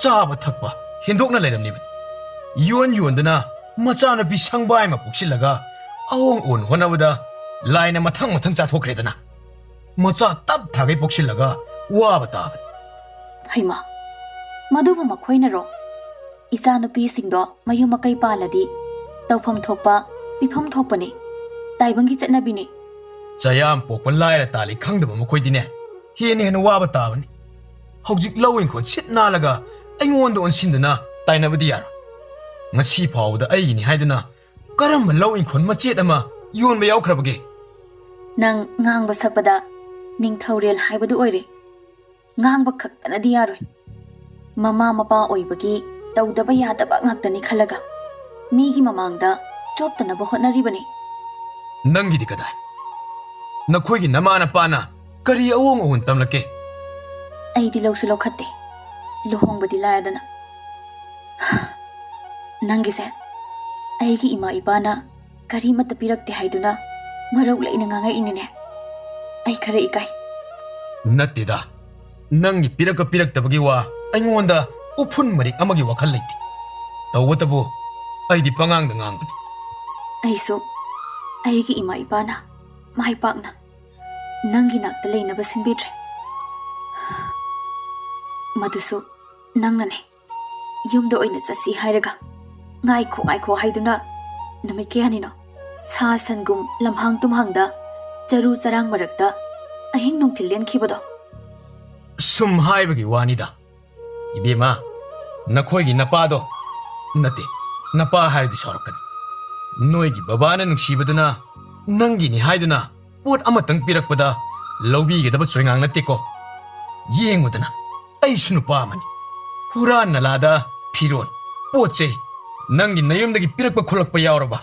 ꯆꯥꯕ ꯊꯛꯄ ꯍꯦꯟꯗꯣꯛꯅ ꯂꯩꯔꯝꯂꯤꯕꯅꯤ꯫ ꯌꯣꯟ ꯌꯣꯟꯗꯨꯅ ꯃꯆꯥꯅꯨꯄꯤ ꯁꯪꯕꯥꯏ ꯑꯃ ꯄꯣꯛꯁꯤꯜꯂꯒ ꯑꯑꯣꯟ ꯑꯑꯣꯟ ꯍꯣꯠꯅꯕꯗ ꯂꯥꯏꯅ ꯃꯊꯪ ꯃꯊꯪ ꯆꯥꯊꯣꯛꯈ꯭ꯔꯦꯗꯅ꯫ ꯃꯆꯥ ꯇꯞ ꯊꯥꯒꯩ ꯄꯣꯛꯁꯤꯜꯂꯒ ꯋꯥꯕ ꯇꯥꯕꯅꯤ꯫ ꯍꯩꯃꯥ, ꯃꯗꯨꯕꯨ ꯃꯈꯣꯏꯅꯔꯣ? ꯏꯆꯥꯅꯨꯄꯤꯁꯤꯡꯗꯣ ꯃꯌꯨꯝ ꯃꯀꯩ ꯄꯥꯜꯂꯗꯤ ꯇꯧꯐꯝ ꯊꯣꯛꯄ, ꯄꯤꯐꯝ ꯊꯣꯛꯄꯅꯤ꯫ ꯇꯥꯏꯕꯪꯒꯤ ꯆꯠꯅꯕꯤꯅꯤ꯫ ꯆꯌꯥꯝ ꯄꯣꯛꯄ ꯂꯥꯏꯔ ꯇꯥꯜꯂꯤ ꯈꯪꯗꯕ ꯃꯈꯣꯏꯗꯤꯅꯦ, ꯍꯦꯟꯅ ꯍꯦꯟꯅ ꯋꯥꯕ ꯇꯥꯕꯅꯤ꯫ ꯍꯧꯖꯤꯛ ꯂꯧ ꯏꯪꯈꯣꯜ ꯁꯤꯠ ꯅꯥꯜꯂꯒ ꯑꯩꯉꯣꯟꯗ ꯑꯣꯟꯁꯤꯟꯗꯨꯅ ꯇꯥꯏꯅꯕꯗꯤ ꯌꯥꯔꯣꯏ꯫ ꯉꯁꯤ ꯐꯥꯎꯕꯗ ꯑꯩꯒꯤꯅꯤ ꯍꯥꯏꯗꯨꯅ ꯀꯔꯝꯕ ꯂꯧ ꯏꯪꯈꯣꯜ ꯃꯆꯦꯠ ꯑꯃ ꯌꯣꯟꯕ ꯌꯥꯎꯈ꯭ꯔꯕꯒꯦ? ꯅꯪ ꯉꯥꯡꯕ ꯁꯛꯄꯗ ꯅꯤꯡꯊꯧꯔꯦꯜ ꯍꯥꯏꯕꯗꯨ ꯑꯣꯏꯔꯦ꯫ ꯉꯥꯡꯕ ꯈꯛꯇꯅꯗꯤ ꯌꯥꯔꯣꯏ꯫ ꯃꯃꯥ ꯃꯄꯥ ꯑꯣꯏꯕꯒꯤ ꯇꯧꯗꯕ ꯌꯥꯗꯕ ꯉꯥꯛꯇꯅꯤ ꯈꯜꯂꯒ ꯃꯤꯒꯤ ꯃꯃꯥꯡꯗ ꯆꯣꯞꯇꯅꯕ ꯍꯣꯠꯅꯔꯤꯕꯅꯤ꯫ ꯅꯪꯒꯤꯗꯤ ꯀꯗꯥꯏ? ꯅꯈꯣꯏꯒꯤ ꯅꯃꯥ ꯅꯄꯥꯅ ꯀꯔꯤ ꯑꯑꯣꯡ ꯑꯑꯣꯟ ꯇꯝꯂꯛꯀꯦ? ꯑꯩꯗꯤ ꯂꯧꯁꯨ ꯂꯧꯈꯠꯇꯦ, ꯂꯨꯍꯣꯡꯕꯗꯤ ꯂꯥꯏꯔꯗꯅ꯫ ꯅꯪꯒꯤꯁꯦ ꯑꯩꯒꯤ ꯏꯃꯥ ꯏꯄꯥꯅ ꯀꯔꯤꯃꯠꯇ ꯄꯤꯔꯛꯇꯦ ꯍꯥꯏꯗꯨꯅ ꯃꯔꯧ ꯂꯩꯅ ꯉꯥꯡꯉꯛꯏꯅꯤꯅꯦ꯫ ꯑꯩ ꯈꯔ ꯏꯀꯥꯏ꯫ ꯅꯠꯇꯦꯗ, ꯅꯪꯒꯤ ꯄꯤꯔꯛꯄ ꯄꯤꯔꯛꯇꯕꯒꯤ ꯋꯥ ꯑꯩꯉꯣꯟꯗ ꯎꯐꯨꯟ ꯃꯔꯤꯛ ꯑꯃꯒꯤ ꯋꯥꯈꯜ ꯂꯩꯇꯦ꯫ ꯇꯧꯕꯇꯕꯨ ꯑꯩꯗꯤ ꯄꯉꯥꯡꯗ ꯉꯥꯡꯕꯅꯤ꯫ ꯑꯩꯁꯨ ꯑꯩꯒꯤ ꯏꯃꯥ ꯏꯄꯥꯅ ꯃꯥꯏ ꯄꯥꯛꯅ ꯅꯪꯒꯤ ꯅꯥꯛꯇ ꯂꯩꯅꯕ ꯁꯤꯟꯕꯤꯗ꯭ꯔꯦ꯫ ꯃꯗꯨꯁꯨ ꯅꯪꯅꯅꯦ꯫ ꯌꯨꯝꯗ ꯑꯣꯏꯅ ꯆꯠꯁꯤ ꯍꯥꯏꯔꯒ ꯉꯥꯏꯈꯣ ꯉꯥꯏꯈꯣ ꯍꯥꯏꯗꯨꯅ ꯅꯨꯃꯤꯠ ꯀꯌꯥꯅꯤꯅꯣ ꯁꯥ ꯁꯟꯒꯨꯝ ꯂꯝꯍꯥꯡ ꯇꯨꯝꯍꯥꯡꯗ ꯆꯔꯨ ꯆꯔꯥꯡ ꯃꯔꯛꯇ ꯑꯍꯤꯡ ꯅꯨꯡꯊꯤꯜ ꯂꯦꯟꯈꯤꯕꯗꯣ? ꯁꯨꯝ ꯍꯥꯏꯕꯒꯤ ꯋꯥꯅꯤꯗ꯫ ꯏꯕꯦꯝꯃ, ꯅꯈꯣꯏꯒꯤ ꯅꯄꯥꯗꯣ, ꯅꯠꯇꯦ, ꯅꯄꯥ ꯍꯥꯏꯔꯗꯤ ꯁꯥꯎꯔꯛꯀꯅꯤ꯫ ꯅꯣꯏꯒꯤ ꯕꯕꯥꯅ ꯅꯨꯡꯁꯤꯕꯗꯨꯅ ꯅꯪꯒꯤꯅꯤ ꯍꯥꯏꯗꯨꯅ ꯄꯣꯠ ꯑꯃꯇꯪ ꯄꯤꯔꯛꯄꯗ ꯂꯧꯕꯤꯒꯗꯕ ꯆꯣꯏꯉꯥꯡ ꯅꯠꯇꯦꯀꯣ꯫ ꯌꯦꯡꯉꯨꯗꯅ, ꯑꯩꯁꯨ ꯅꯨꯄꯥ ꯑꯃꯅꯤ꯫ ꯍꯨꯔꯥꯟ ꯅꯂꯥꯗ ꯐꯤꯔꯣꯟ, ꯄꯣꯠ ꯆꯩ, ꯅꯪꯒꯤ ꯅꯌꯨꯝꯗꯒꯤ ꯄꯤꯔꯛꯄ ꯈꯣꯠꯂꯛꯄ ꯌꯥꯎꯔꯕ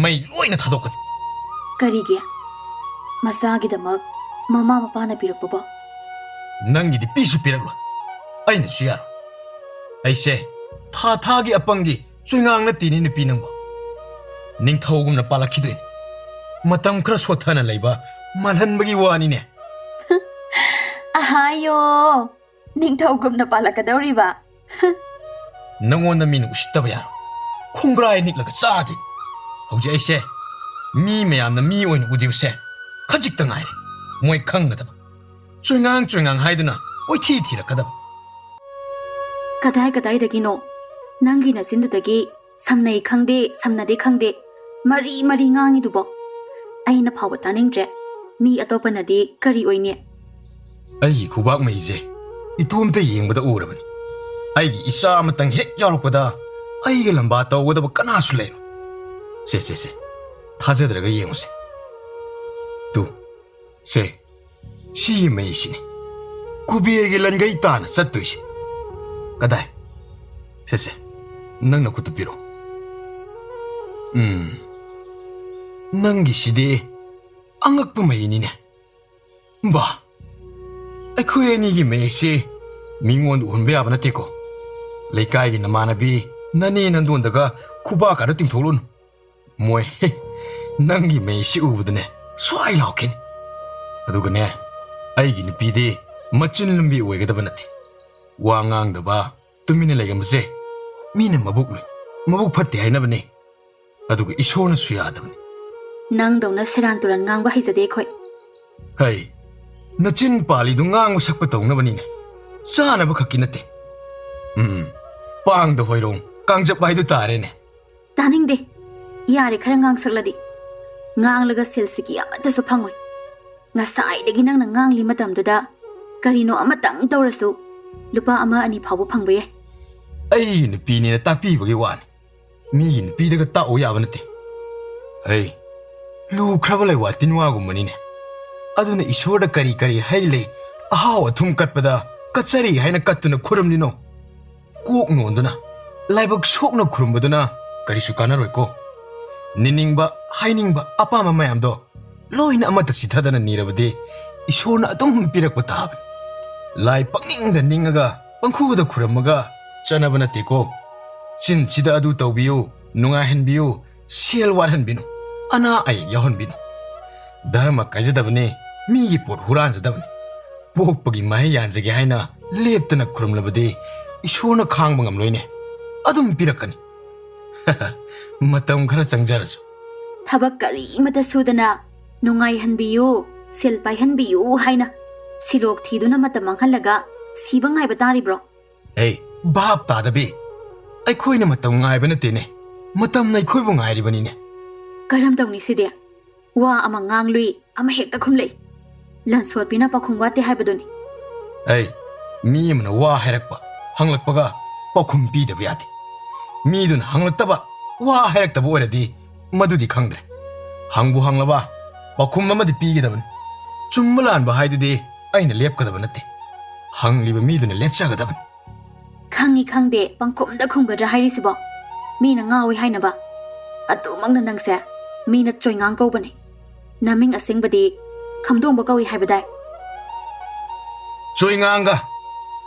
ꯃꯩ ꯂꯣꯏꯅ ꯊꯥꯗꯣꯛꯀꯅꯤ꯫ ꯀꯔꯤꯒꯤ? ꯃꯆꯥꯒꯤꯗꯃꯛ ꯃꯃꯥ ꯃꯄꯥꯅ ꯄꯤꯔꯛꯄꯕꯣ? ꯅꯪꯒꯤꯗꯤ ꯄꯤꯁꯨ ꯄꯤꯔꯛꯂꯣꯏ, ꯑꯩꯅꯁꯨ ꯌꯥꯔꯣꯏ꯫ ꯑꯩꯁꯦ ꯊꯥ ꯊꯥꯒꯤ ꯑꯄꯪꯒꯤ ꯆꯣꯏꯉꯥꯡ ꯅꯠꯇꯦꯅꯦ ꯅꯨꯄꯤ ꯅꯪꯕꯣ꯫ ꯅꯤꯡꯊꯧꯒꯨꯝꯅ ꯄꯥꯜꯂꯛꯈꯤꯗꯣꯏꯅꯤ꯫ ꯃꯇꯝ ꯈꯔ ꯁꯣꯠꯊꯅ ꯂꯩꯕ ꯃꯥꯜꯍꯟꯕꯒꯤ ꯋꯥꯅꯤꯅꯦ꯫ ꯑꯍꯥꯌꯣ, ꯅꯤꯡꯊꯧꯒꯨꯝꯅ ꯄꯥꯜꯂꯛꯀꯗꯧꯔꯤꯕ? ꯅꯪꯉꯣꯟꯗ ꯃꯤꯅ ꯎꯁꯤꯠꯇꯕ ꯌꯥꯔꯣꯏ꯫ ꯈꯣꯡꯒ꯭ꯔꯥꯏ ꯅꯤꯛꯂꯒ ꯆꯥꯗꯣꯏꯅꯤ꯫ ꯍꯧꯖꯤꯛ ꯑꯩꯁꯦ ꯃꯤ ꯃꯌꯥꯝꯅ ꯃꯤ ꯑꯣꯏꯅ ꯎꯗ꯭ꯔꯤꯕꯁꯦ ꯈꯖꯤꯛꯇ ꯉꯥꯏꯔꯦ꯫ ꯃꯣꯏ ꯈꯪꯒꯗꯕ꯫ ꯆꯣꯏꯉꯥꯡ ꯆꯣꯏꯉꯥꯡ ꯍꯥꯏꯗꯨꯅ ꯀꯣꯏꯊꯤ ꯊꯤꯔꯛꯀꯗꯕ꯫ ꯀꯗꯥꯏ ꯀꯗꯥꯏꯗꯒꯤꯅꯣ ꯅꯪꯒꯤ ꯅꯆꯤꯟꯗꯨꯗꯒꯤ ꯁꯝꯅꯩ ꯈꯪꯗꯦ, ꯁꯝꯅꯗꯦ ꯈꯪꯗꯦ, ꯃꯔꯤ ꯃꯔꯤ ꯉꯥꯡꯉꯤꯗꯨꯕꯣ? ꯑꯩꯅ ꯐꯥꯎꯕ ꯇꯥꯅꯤꯡꯗ꯭ꯔꯦ꯫ ꯃꯤ ꯑꯇꯣꯞꯄꯅꯗꯤ ꯀꯔꯤ ꯑꯣꯏꯅꯤ? ꯑꯩꯒꯤ ꯈꯨꯕꯥꯛ ꯃꯩꯁꯦ ꯏꯇꯣꯝꯇ ꯌꯦꯡꯕꯗ ꯎꯔꯕꯅꯤ꯫ ꯑꯩꯒꯤ ꯏꯆꯥ ꯑꯃꯇꯪ ꯍꯦꯛ ꯌꯥꯎꯔꯛꯄꯗ ꯑꯩꯒ ꯂꯝꯕꯥ ꯇꯧꯒꯗꯕ ꯀꯅꯥꯁꯨ ꯂꯩꯔꯣꯏ꯫ ꯁꯦ, ꯁꯦ, ꯁꯦ, ꯊꯥꯖꯗ꯭ꯔꯒ ꯌꯦꯡꯉꯨꯁꯦ꯫ ꯇꯨ, ꯁꯦ, ꯁꯤꯒꯤ ꯃꯩꯁꯤꯅꯤ ꯀꯨꯕꯦꯔꯒꯤ ꯂꯟꯒꯩ ꯇꯥꯅ ꯆꯠꯇꯣꯏꯁꯦ꯫ ꯀꯗꯥꯏ? ꯁꯦ, ꯁꯦ, ꯅꯪ ꯅꯈꯨꯠꯇꯨ ꯄꯤꯔꯣ꯫ ꯎꯝ, ꯅꯪꯒꯤꯁꯤꯗꯤ ꯑꯉꯛꯄ ꯃꯩꯅꯤꯅꯦ꯫ ꯕꯥ, ꯑꯩꯈꯣꯏ ꯑꯅꯤꯒꯤ ꯃꯩꯁꯤ ꯃꯤꯉꯣꯟꯗ ꯎꯍꯟꯕ ꯌꯥꯕ ꯅꯠꯇꯦꯀꯣ꯫ ꯂꯩꯀꯥꯏꯒꯤ ꯅꯃꯥꯟꯅꯕꯤ ꯅꯅꯦ ꯅꯟꯗꯣꯟꯗꯒ ꯈꯨꯕꯥꯛ ꯀꯥꯗ ꯇꯤꯡꯊꯣꯛꯂꯨꯅꯨ꯫ ꯃꯣꯏ ꯅꯪꯒꯤ ꯃꯩꯁꯤ ꯎꯕꯗꯅꯦ ꯁ꯭ꯋꯥꯏ ꯂꯥꯎꯈꯤꯅꯤ꯫ ꯑꯗꯨꯒꯅꯦ, ꯑꯩꯒꯤ ꯅꯨꯄꯤꯗꯤ ꯃꯆꯤꯟ ꯂꯨꯝꯕꯤ ꯑꯣꯏꯒꯗꯕ ꯅꯠꯇꯦ꯫ ꯋꯥ ꯉꯥꯡꯗꯕ, ꯇꯨꯃꯤꯟꯅ ꯂꯩꯒꯟꯕꯁꯦ ꯃꯤꯅ ꯃꯕꯨꯛ ꯂꯨꯏ, ꯃꯕꯨꯛ ꯐꯠꯇꯦ ꯍꯥꯏꯅꯕꯅꯦ꯫ ꯑꯗꯨꯒ ꯏꯁꯣꯔꯅꯁꯨ ꯌꯥꯗꯕꯅꯤ꯫ ꯅꯪꯗꯧꯅ ꯁꯦꯔꯥꯟ ꯇꯨꯔꯥꯟ ꯉꯥꯡꯕ ꯍꯩꯖꯗꯦ ꯑꯩꯈꯣꯏ꯫ ꯍꯩ, ꯅꯆꯤꯟ ꯄꯥꯜꯂꯤꯗꯨ ꯉꯥꯡꯕ ꯁꯛꯄ ꯇꯧꯅꯕꯅꯤꯅꯦ꯫ ꯆꯥꯅꯕ ꯈꯛꯀꯤ ꯅꯠꯇꯦ꯫ ꯎꯝ, ꯄꯥꯡꯗ ꯍꯣꯏꯔꯣꯡ ꯀꯥꯡꯖꯞ ꯍꯥꯏꯗꯨ ꯇꯥꯔꯦꯅꯦ꯫ ꯇꯥꯅꯤꯡꯗꯦ꯫ ꯌꯥꯔꯦ, ꯈꯔ ꯉꯥꯡꯁꯛꯂꯗꯤ꯫ ꯉꯥꯡꯂꯒ ꯁꯦꯜꯁꯤꯒꯤ ꯑꯃꯠꯇꯁꯨ ꯐꯪꯉꯣꯏ꯫ ꯉꯁꯥꯏꯗꯒꯤ ꯅꯪꯅ ꯉꯥꯡꯂꯤ ꯃꯇꯝꯗꯨꯗ ꯀꯔꯤꯅꯣ ꯑꯃꯇꯪ ꯇꯧꯔꯁꯨ ꯂꯨꯄꯥ ꯑꯃ ꯑꯅꯤ ꯐꯥꯎꯕ ꯐꯪꯕ ꯌꯥꯏ꯫ ꯑꯩꯒꯤ ꯅꯨꯄꯤꯅꯦꯅ ꯇꯥꯛꯄꯤꯕꯒꯤ ꯋꯥꯅꯤ꯫ ꯃꯤꯒꯤ ꯅꯨꯄꯤꯗꯒ ꯇꯥꯛꯎ ꯌꯥꯕ ꯅꯠꯇꯦ꯫ ꯍꯩ, ꯂꯨꯈ꯭ꯔꯕ ꯂꯩꯋꯥ ꯇꯤꯟꯋꯥꯒꯨꯝꯕꯅꯤꯅꯦ꯫ ꯑꯗꯨꯅ ꯏꯁꯣꯔꯗ ꯀꯔꯤ ꯀꯔꯤ ꯍꯩ ꯂꯩ, ꯑꯍꯥꯎ ꯑꯊꯨꯝ ꯀꯠꯄꯗ ꯀꯠꯆꯔꯤ ꯍꯥꯏꯅ ꯀꯠꯇꯨꯅ ꯈꯨꯔꯨꯝꯂꯤꯅꯣ? ꯀꯣꯛ ꯅꯣꯟꯗꯨꯅ, ꯂꯥꯏꯕꯛ ꯁꯣꯛꯅ ꯈꯨꯔꯨꯝꯕꯗꯨꯅ ꯀꯔꯤꯁꯨ ꯀꯥꯟꯅꯔꯣꯏꯀꯣ꯫ ꯅꯤꯅꯤꯡꯕ, ꯍꯥꯏꯅꯤꯡꯕ, ꯑꯄꯥꯝꯕ ꯃꯌꯥꯝꯗꯣ ꯂꯣꯏꯅ ꯑꯃꯠꯇ ꯆꯤꯊꯗꯅ ꯅꯤꯔꯕꯗꯤ ꯏꯁꯣꯔꯅ ꯑꯗꯨꯝ ꯄꯤꯔꯛꯄ ꯇꯥꯕꯅꯤ꯫ ꯂꯥꯏ ꯄꯪꯅꯤꯡꯗ ꯅꯤꯡꯉꯒ ꯄꯪꯈꯨꯗ ꯈꯨꯔꯝꯃꯒ ꯆꯠꯅꯕ ꯅꯠꯇꯦꯀꯣ꯫ ꯆꯤꯟꯁꯤꯗ ꯑꯗꯨ ꯇꯧꯕꯤꯌꯨ, ꯅꯨꯡꯉꯥꯏꯍꯟꯕꯤꯌꯨ, ꯁꯦꯜ ꯋꯥꯠꯍꯟꯕꯤꯅꯨ, ꯑꯅꯥ ꯑꯌꯦꯛ ꯌꯥꯎꯍꯟꯕꯤꯅꯨ꯫ ꯙꯔꯃ ꯀꯥꯏꯖꯗꯕꯅꯤ, ꯃꯤꯒꯤ ꯄꯣꯠ ꯍꯨꯔꯥꯟꯖꯗꯕꯅꯤ꯫ ꯄꯣꯛꯄꯒꯤ ꯃꯍꯩ ꯌꯥꯟꯖꯒꯦ ꯍꯥꯏꯅ ꯂꯦꯞꯇꯅ ꯈꯨꯔꯨꯝꯂꯕꯗꯤ ꯏꯁꯣꯔꯅ ꯈꯥꯡꯕ ꯉꯝꯂꯣꯏꯅꯦ꯫ ꯑꯗꯨꯝ ꯄꯤꯔꯛꯀꯅꯤ꯫ ꯃꯇꯝ ꯈꯔ ꯆꯪꯖꯔꯁꯨ꯫ ꯊꯕꯛ ꯀꯔꯤꯃꯇ ꯁꯨꯗꯅ ꯅꯨꯡꯉꯥꯏꯍꯟꯕꯤꯌꯨ, ꯁꯦꯜ ꯄꯥꯏꯍꯟꯕꯤꯌꯨ ꯍꯥꯏꯅ ꯁꯤꯂꯣꯛ ꯊꯤꯗꯨꯅ ꯃꯇꯝ ꯃꯥꯡꯍꯜꯂꯒ ꯁꯤꯕ ꯉꯥꯏꯕ ꯇꯥꯔꯤꯕ꯭ꯔꯣ? ꯑꯩ ꯚꯥꯞ ꯇꯥꯗꯕꯤ, ꯑꯩꯈꯣꯏꯅ ꯃꯇꯝ ꯉꯥꯏꯕ ꯅꯠꯇꯦꯅꯦ, ꯃꯇꯝꯅ ꯑꯩꯈꯣꯏꯕꯨ ꯉꯥꯏꯔꯤꯕꯅꯤꯅꯦ꯫ ꯀꯔꯝ ꯇꯧꯅꯤ ꯁꯤꯗꯤ? ꯋꯥ ꯑꯃ ꯉꯥꯡꯂꯨꯏ, ꯑꯃ ꯍꯦꯛꯇ ꯈꯨꯝꯂꯛꯏ꯫ ꯂꯟꯁꯣꯠꯄꯤꯅ ꯄꯥꯎꯈꯨꯝ ꯋꯥꯠꯇꯦ ꯍꯥꯏꯕꯗꯨꯅꯤ꯫ ꯑꯩ, ꯃꯤ ꯑꯃꯅ ꯋꯥ ꯍꯥꯏꯔꯛꯄ, ꯍꯪꯂꯛꯄꯒ ꯄꯥꯎꯈꯨꯝ ꯄꯤꯗꯕ ꯌꯥꯗꯦ꯫ ꯃꯤꯗꯨꯅ ꯍꯪꯂꯛꯇꯕ, ꯋꯥ ꯍꯥꯏꯔꯛꯇꯕ ꯑꯣꯏꯔꯗꯤ ꯃꯗꯨꯗꯤ ꯈꯪꯗ꯭ꯔꯦ꯫ ꯍꯪꯕꯨ ꯍꯪꯂꯕ, ꯄꯥꯎꯈꯨꯝ ꯑꯃꯗꯤ ꯄꯤꯒꯗꯕꯅꯤ꯫ ꯆꯨꯝꯕ ꯂꯥꯟꯕ ꯍꯥꯏꯗꯨꯗꯤ ꯑꯩꯅ ꯂꯦꯞꯀꯗꯕ ꯅꯠꯇꯦ, ꯍꯪꯂꯤꯕ ꯃꯤꯗꯨꯅ ꯂꯦꯞꯆꯒꯗꯕꯅꯤ꯫ ꯈꯪꯉꯤ ꯈꯪꯗꯦ ꯄꯪꯈꯨꯝꯗ ꯈꯨꯝꯒꯗ꯭ꯔꯥ ꯍꯥꯏꯔꯤꯁꯤꯕꯣ? ꯃꯤꯅ ꯉꯥꯎꯏ ꯍꯥꯏꯅꯕ꯫ ꯑꯗꯨꯃꯛꯅ ꯅꯪꯁꯦ ꯃꯤꯅ ꯆꯣꯏꯉꯥꯡ ꯀꯧꯕꯅꯦ꯫ ꯅꯃꯤꯡ ꯑꯁꯦꯡꯕꯗꯤ ꯈꯝꯗꯣꯡꯕ ꯀꯧꯏ ꯍꯥꯏꯕꯗꯥꯏ? ꯆꯣꯏꯉꯥꯡꯒ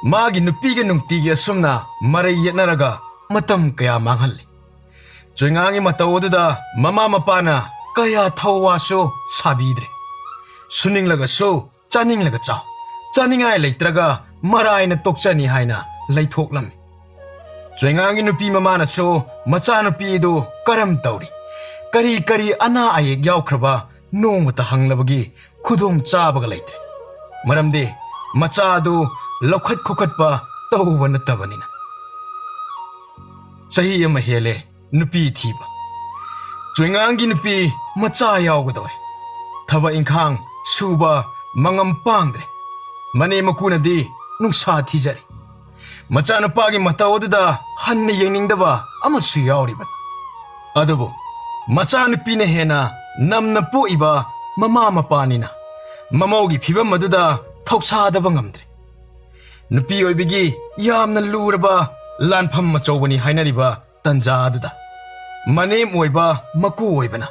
ꯃꯥꯒꯤ ꯅꯨꯄꯤꯒ ꯅꯨꯡꯇꯤꯒꯤ ꯑꯁꯨꯝꯅ ꯃꯔꯩ ꯌꯦꯠꯅꯔꯒ ꯃꯇꯝ ꯀꯌꯥ ꯃꯥꯡꯍꯜꯂꯤ꯫ ꯆꯣꯏꯉꯥꯡꯒꯤ ꯃꯇꯧ ꯑꯗꯨꯗ ꯃꯃꯥ ꯃꯄꯥꯅ ꯀꯌꯥ ꯊꯧꯋꯥꯁꯨ ꯁꯥꯕꯤꯗ꯭ꯔꯦ꯫ ꯁꯨꯅꯤꯡꯂꯒꯁꯨ ꯆꯥꯅꯤꯡꯂꯒ ꯆꯥꯎ, ꯆꯥꯅꯤꯡꯉꯥꯏ ꯂꯩꯇ꯭ꯔꯒ ꯃꯔꯥꯏꯅ ꯇꯣꯛꯆꯅꯤ ꯍꯥꯏꯅ ꯂꯩꯊꯣꯛꯂꯝꯃꯤ꯫ ꯆꯣꯏꯉꯥꯡꯒꯤ ꯅꯨꯄꯤ ꯃꯃꯥꯅꯁꯨ ꯃꯆꯥꯅꯨꯄꯤ ꯑꯗꯨ ꯀꯔꯝ ꯇꯧꯔꯤ, ꯀꯔꯤ ꯀꯔꯤ ꯑꯅꯥ ꯑꯌꯦꯛ ꯌꯥꯎꯈ꯭ꯔꯕ ꯅꯣꯡꯃꯇ ꯍꯪꯂꯕꯒꯤ ꯈꯨꯗꯣꯡ ꯆꯥꯕꯒ ꯂꯩꯇ꯭ꯔꯦ꯫ ꯃꯔꯝꯗꯤ ꯃꯆꯥ ꯑꯗꯨ ꯂꯧꯈꯠ ꯈꯣꯀꯠꯄ ꯇꯧꯕ ꯅꯠꯇꯕꯅꯤꯅ꯫ ꯆꯍꯤ ꯑꯃ ꯍꯦꯜꯂꯦ ꯅꯨꯄꯤ ꯊꯤꯕ꯫ ꯆꯣꯏꯉꯥꯡꯒꯤ ꯅꯨꯄꯤ ꯃꯆꯥ ꯌꯥꯎꯒꯗꯧꯔꯦ꯫ ꯊꯕꯛ ꯏꯪꯈꯥꯡ ꯁꯨꯕ ꯃꯉꯝ ꯄꯥꯡꯗ꯭ꯔꯦ꯫ ꯃꯅꯦꯝ ꯃꯀꯨꯅꯗꯤ ꯅꯨꯡꯁꯥ ꯊꯤꯖꯔꯦ꯫ ꯃꯆꯥꯅꯨꯄꯥꯒꯤ ꯃꯇꯧ ꯑꯗꯨꯗ ꯍꯟꯅ ꯌꯦꯡꯅꯤꯡꯗꯕ ꯑꯃꯁꯨ ꯌꯥꯎꯔꯤꯕꯅꯤ꯫ ꯑꯗꯨꯕꯨ ꯃꯆꯥꯅꯨꯄꯤꯅ ꯍꯦꯟꯅ ꯅꯝꯅ ꯄꯣꯛꯏꯕ ꯃꯃꯥ ꯃꯄꯥꯅꯤꯅ ꯃꯃꯧꯒꯤ ꯐꯤꯚꯝ ꯑꯗꯨꯗ ꯊꯧꯁꯥꯗꯕ ꯉꯝꯗ꯭ꯔꯦ꯫ ꯅꯨꯄꯤ ꯑꯣꯏꯕꯤꯒꯤ ꯌꯥꯝꯅ ꯂꯨꯔꯕ ꯂꯥꯟꯐꯝ ꯑꯆꯧꯕꯅꯤ ꯍꯥꯏꯅꯔꯤꯕ ꯇꯟꯖꯥ ꯑꯗꯨꯗ ꯃꯅꯦꯝ ꯑꯣꯏꯕ ꯃꯀꯨ ꯑꯣꯏꯕꯅ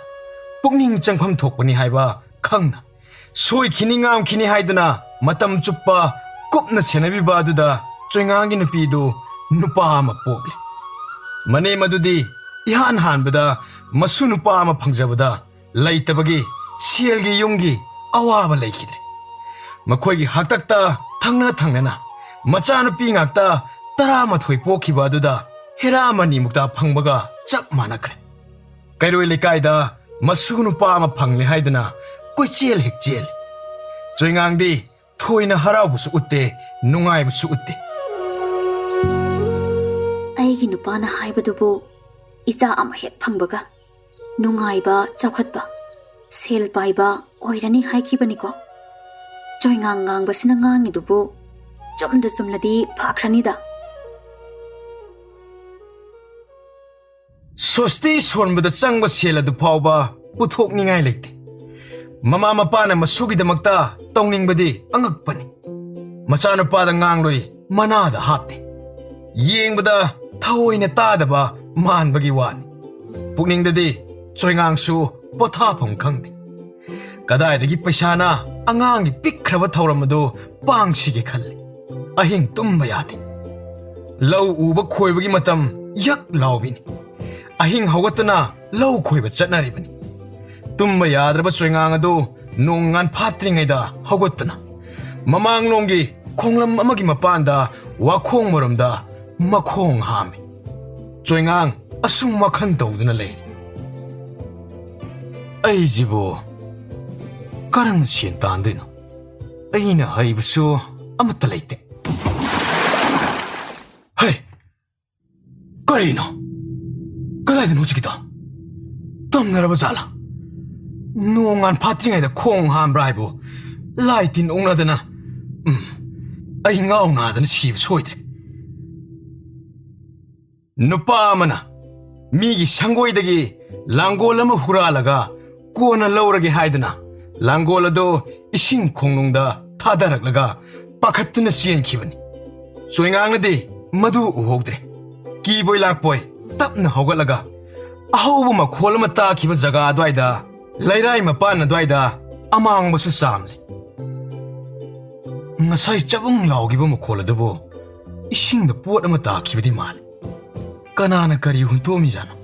ꯄꯨꯛꯅꯤꯡ ꯆꯪꯐꯝ ꯊꯣꯛꯄꯅꯤ ꯍꯥꯏꯕ ꯈꯪꯅ ꯁꯣꯏꯈꯤꯅꯤ ꯉꯥꯝꯈꯤꯅꯤ ꯍꯥꯏꯗꯨꯅ ꯃꯇꯝ ꯆꯨꯞꯄ ꯀꯨꯞꯅ ꯁꯦꯟꯅꯕꯤꯕ ꯑꯗꯨꯗ ꯆꯣꯏꯉꯥꯡꯒꯤ ꯅꯨꯄꯤꯗꯨ ꯅꯨꯄꯥ ꯑꯃ ꯄꯣꯛꯂꯦ꯫ ꯃꯅꯦꯝ ꯑꯗꯨꯗꯤ ꯏꯍꯥꯟ ꯍꯥꯟꯕꯗ ꯃꯁꯨ ꯅꯨꯄꯥ ꯑꯃ ꯐꯪꯖꯕꯗ ꯂꯩꯇꯕꯒꯤ ꯁꯦꯜꯒꯤ ꯌꯨꯝꯒꯤ ꯑꯋꯥꯕ ꯂꯩꯈꯤꯗ꯭ꯔꯦ꯫ ꯃꯈꯣꯏꯒꯤ ꯍꯥꯛꯇꯛꯇ ꯊꯪꯅ ꯊꯪꯅꯅ ꯃꯆꯥꯅꯨꯄꯤ ꯉꯥꯛꯇ ꯇꯔꯥꯃꯥꯊꯣꯏ ꯄꯣꯛꯈꯤꯕ ꯑꯗꯨꯗ ꯍꯦꯔꯥ ꯃꯅꯤꯃꯨꯛꯇ ꯐꯪꯕꯒ ꯆꯞ ꯃꯥꯟꯅꯈ꯭ꯔꯦ꯫ ꯀꯩꯔꯣꯏ ꯂꯩꯀꯥꯏꯗ ꯃꯁꯨ ꯅꯨꯄꯥ ꯑꯃ ꯐꯪꯂꯦ ꯍꯥꯏꯗꯨꯅ ꯀꯣꯏꯆꯦꯜ ꯍꯦꯛ ꯆꯦꯜꯂꯤ꯫ ꯆꯣꯏꯉꯥꯡꯗꯤ ꯊꯣꯏꯅ ꯍꯔꯥꯎꯕꯁꯨ ꯎꯠꯇꯦ, ꯅꯨꯡꯉꯥꯏꯕꯁꯨ ꯎꯠꯇꯦ꯫ ꯑꯩꯒꯤ ꯅꯨꯄꯥꯅ ꯍꯥꯏꯕꯗꯨꯕꯨ ꯏꯆꯥ ꯑꯃ ꯍꯦꯛ ꯐꯪꯕꯒ ꯅꯨꯡꯉꯥꯏꯕ, ꯆꯥꯎꯈꯠꯄ, ꯁꯦꯜ ꯄꯥꯏꯕ ꯑꯣꯏꯔꯅꯤ ꯍꯥꯏꯈꯤꯕꯅꯤꯀꯣ꯫ ꯆꯣꯏꯉꯥꯡ ꯉꯥꯡꯕꯁꯤꯅ ꯉꯥꯡꯉꯤꯗꯨꯕꯨ ꯆꯨꯝꯗ ꯆꯨꯝꯂꯗꯤ ꯐꯈ꯭ꯔꯅꯤꯗ꯫ ꯁꯣꯁꯇꯤ ꯁꯣꯟꯕꯗ ꯆꯪꯕ ꯁꯦꯜ ꯑꯗꯨ ꯐꯥꯎꯕ ꯄꯨꯊꯣꯛꯅꯤꯡꯉꯥꯏ ꯂꯩꯇꯦ꯫ ꯃꯃꯥ ꯃꯄꯥꯅ ꯃꯁꯨꯒꯤꯗꯃꯛꯇ ꯇꯧꯅꯤꯡꯕꯗꯤ ꯑꯉꯛꯄꯅꯤ꯫ ꯃꯆꯥꯅꯨꯄꯥꯗ ꯉꯥꯡꯂꯣꯏ ꯃꯅꯥꯗ ꯍꯥꯞꯇꯦ꯫ ꯌꯦꯡꯕꯗ ꯊꯑꯣꯏꯅ ꯇꯥꯗꯕ ꯃꯥꯟꯕꯒꯤ ꯋꯥꯅꯤ꯫ ꯄꯨꯛꯅꯤꯡꯗꯗꯤ ꯆꯣꯏꯉꯥꯡꯁꯨ ꯄꯣꯊꯥꯐꯝ ꯈꯪꯗꯦ꯫ ꯀꯗꯥꯏꯗꯒꯤ ꯄꯩꯁꯥꯅ ꯑꯉꯥꯡꯒꯤ ꯄꯤꯛꯈ꯭ꯔꯕ ꯊꯧꯔꯝ ꯑꯗꯨ ꯄꯥꯡꯁꯤꯒꯦ ꯈꯜꯂꯤ꯫ ꯑꯍꯤꯡ ꯇꯨꯝꯕ ꯌꯥꯗꯦ꯫ ꯂꯧ ꯎꯕ ꯈꯣꯏꯕꯒꯤ ꯃꯇꯝ ꯌꯛ ꯂꯥꯎꯕꯤꯅꯤ꯫ ꯑꯍꯤꯡ ꯍꯧꯒꯠꯇꯨꯅ ꯂꯧ ꯈꯣꯏꯕ ꯆꯠꯅꯔꯤꯕꯅꯤ꯫ ꯇꯨꯝꯕ ꯌꯥꯗ꯭ꯔꯕ ꯆꯣꯏꯉꯥꯡ ꯑꯗꯨ ꯅꯣꯡ ꯉꯥꯟꯐꯥꯠꯇ꯭ꯔꯤꯉꯩꯗ ꯍꯧꯒꯠꯇꯨꯅ ꯃꯃꯥꯡꯂꯣꯝꯒꯤ ꯈꯣꯡꯂꯝ ꯑꯃꯒꯤ ꯃꯄꯥꯟꯗ ꯋꯥꯈꯣꯡ ꯃꯔꯨꯝꯗ ꯃꯈꯣꯡ ꯍꯥꯝꯃꯤ꯫ ꯆꯣꯏꯉꯥꯡ ꯑꯁꯨꯝ ꯋꯥꯈꯜ ꯇꯧꯗꯨꯅ ꯂꯩꯔꯤ꯫ "ꯑꯩꯁꯤꯕꯨ ꯀꯔꯝꯅ ꯁꯦꯟ ꯇꯥꯟꯗꯣꯏꯅꯣ? ꯑꯩꯅ ꯍꯩꯕꯁꯨ ꯑꯃꯠꯇ ꯂꯩꯇꯦ꯫ ꯍꯩ! ꯀꯔꯤꯅꯣ? ꯀꯗꯥꯏꯗꯅꯣ ꯍꯧꯖꯤꯛꯀꯤꯗꯣ? ꯇꯝꯅꯔꯕ ꯖꯥꯠꯂꯥ? ꯅꯣꯡꯉꯥꯟ ꯐꯥꯠꯇ꯭ꯔꯤꯉꯩꯗ ꯈꯣꯡ ꯍꯥꯝꯕ꯭ꯔꯥ ꯍꯥꯏꯕꯨ? ꯂꯥꯏ ꯇꯤꯟ ꯑꯣꯛꯅꯗꯅ, ꯎꯝ, ꯑꯩ ꯉꯥꯎ ꯅꯥꯗꯅ ꯁꯤꯕ ꯁꯣꯏꯗ꯭ꯔꯦ꯫ ꯅꯨꯄꯥ ꯑꯃꯅ ꯃꯤꯒꯤ ꯁꯪꯒꯣꯏꯗꯒꯤ ꯂꯥꯡꯒꯣꯜ ꯑꯃ ꯍꯨꯔꯥꯜꯂꯒ ꯀꯣꯟꯅ ꯂꯧꯔꯒꯦ ꯍꯥꯏꯗꯨꯅ ꯂꯥꯡꯒꯣꯜ ꯑꯗꯨ ꯏꯁꯤꯡ ꯈꯣꯡꯅꯨꯡꯗ ꯊꯥꯗꯔꯛꯂꯒ ꯄꯥꯈꯠꯇꯨꯅ ꯆꯦꯟꯈꯤꯕꯅꯤ꯫ ꯆꯣꯏꯉꯥꯡꯅꯗꯤ ꯃꯗꯨ ꯎꯍꯧꯗ꯭ꯔꯦ꯫ ꯀꯤꯕꯣꯏ ꯂꯥꯛꯄꯣꯏ ꯇꯞꯅ ꯍꯧꯒꯠꯂꯒ ꯑꯍꯧꯕ ꯃꯈꯣꯜ ꯑꯃ ꯇꯥꯈꯤꯕ ꯖꯒꯥ ꯑꯗꯨꯋꯥꯏꯗ, ꯂꯩꯔꯥꯏ ꯃꯄꯥꯟ ꯑꯗꯨꯋꯥꯏꯗ ꯑꯃꯥꯡꯕꯁꯨ ꯆꯥꯝꯂꯦ꯫ ꯉꯁꯥꯏ ꯆꯕꯨꯡ ꯂꯥꯎꯈꯤꯕ ꯃꯈꯣꯜ ꯑꯗꯨꯕꯨ ꯏꯁꯤꯡꯗ ꯄꯣꯠ ꯑꯃ ꯇꯥꯈꯤꯕꯗꯤ ꯃꯥꯜꯂꯤ꯫ ꯀꯅꯥꯅ ꯀꯔꯤ ꯍꯨꯟꯇꯣꯛꯑꯝꯃꯤꯖꯥꯠꯅꯣ?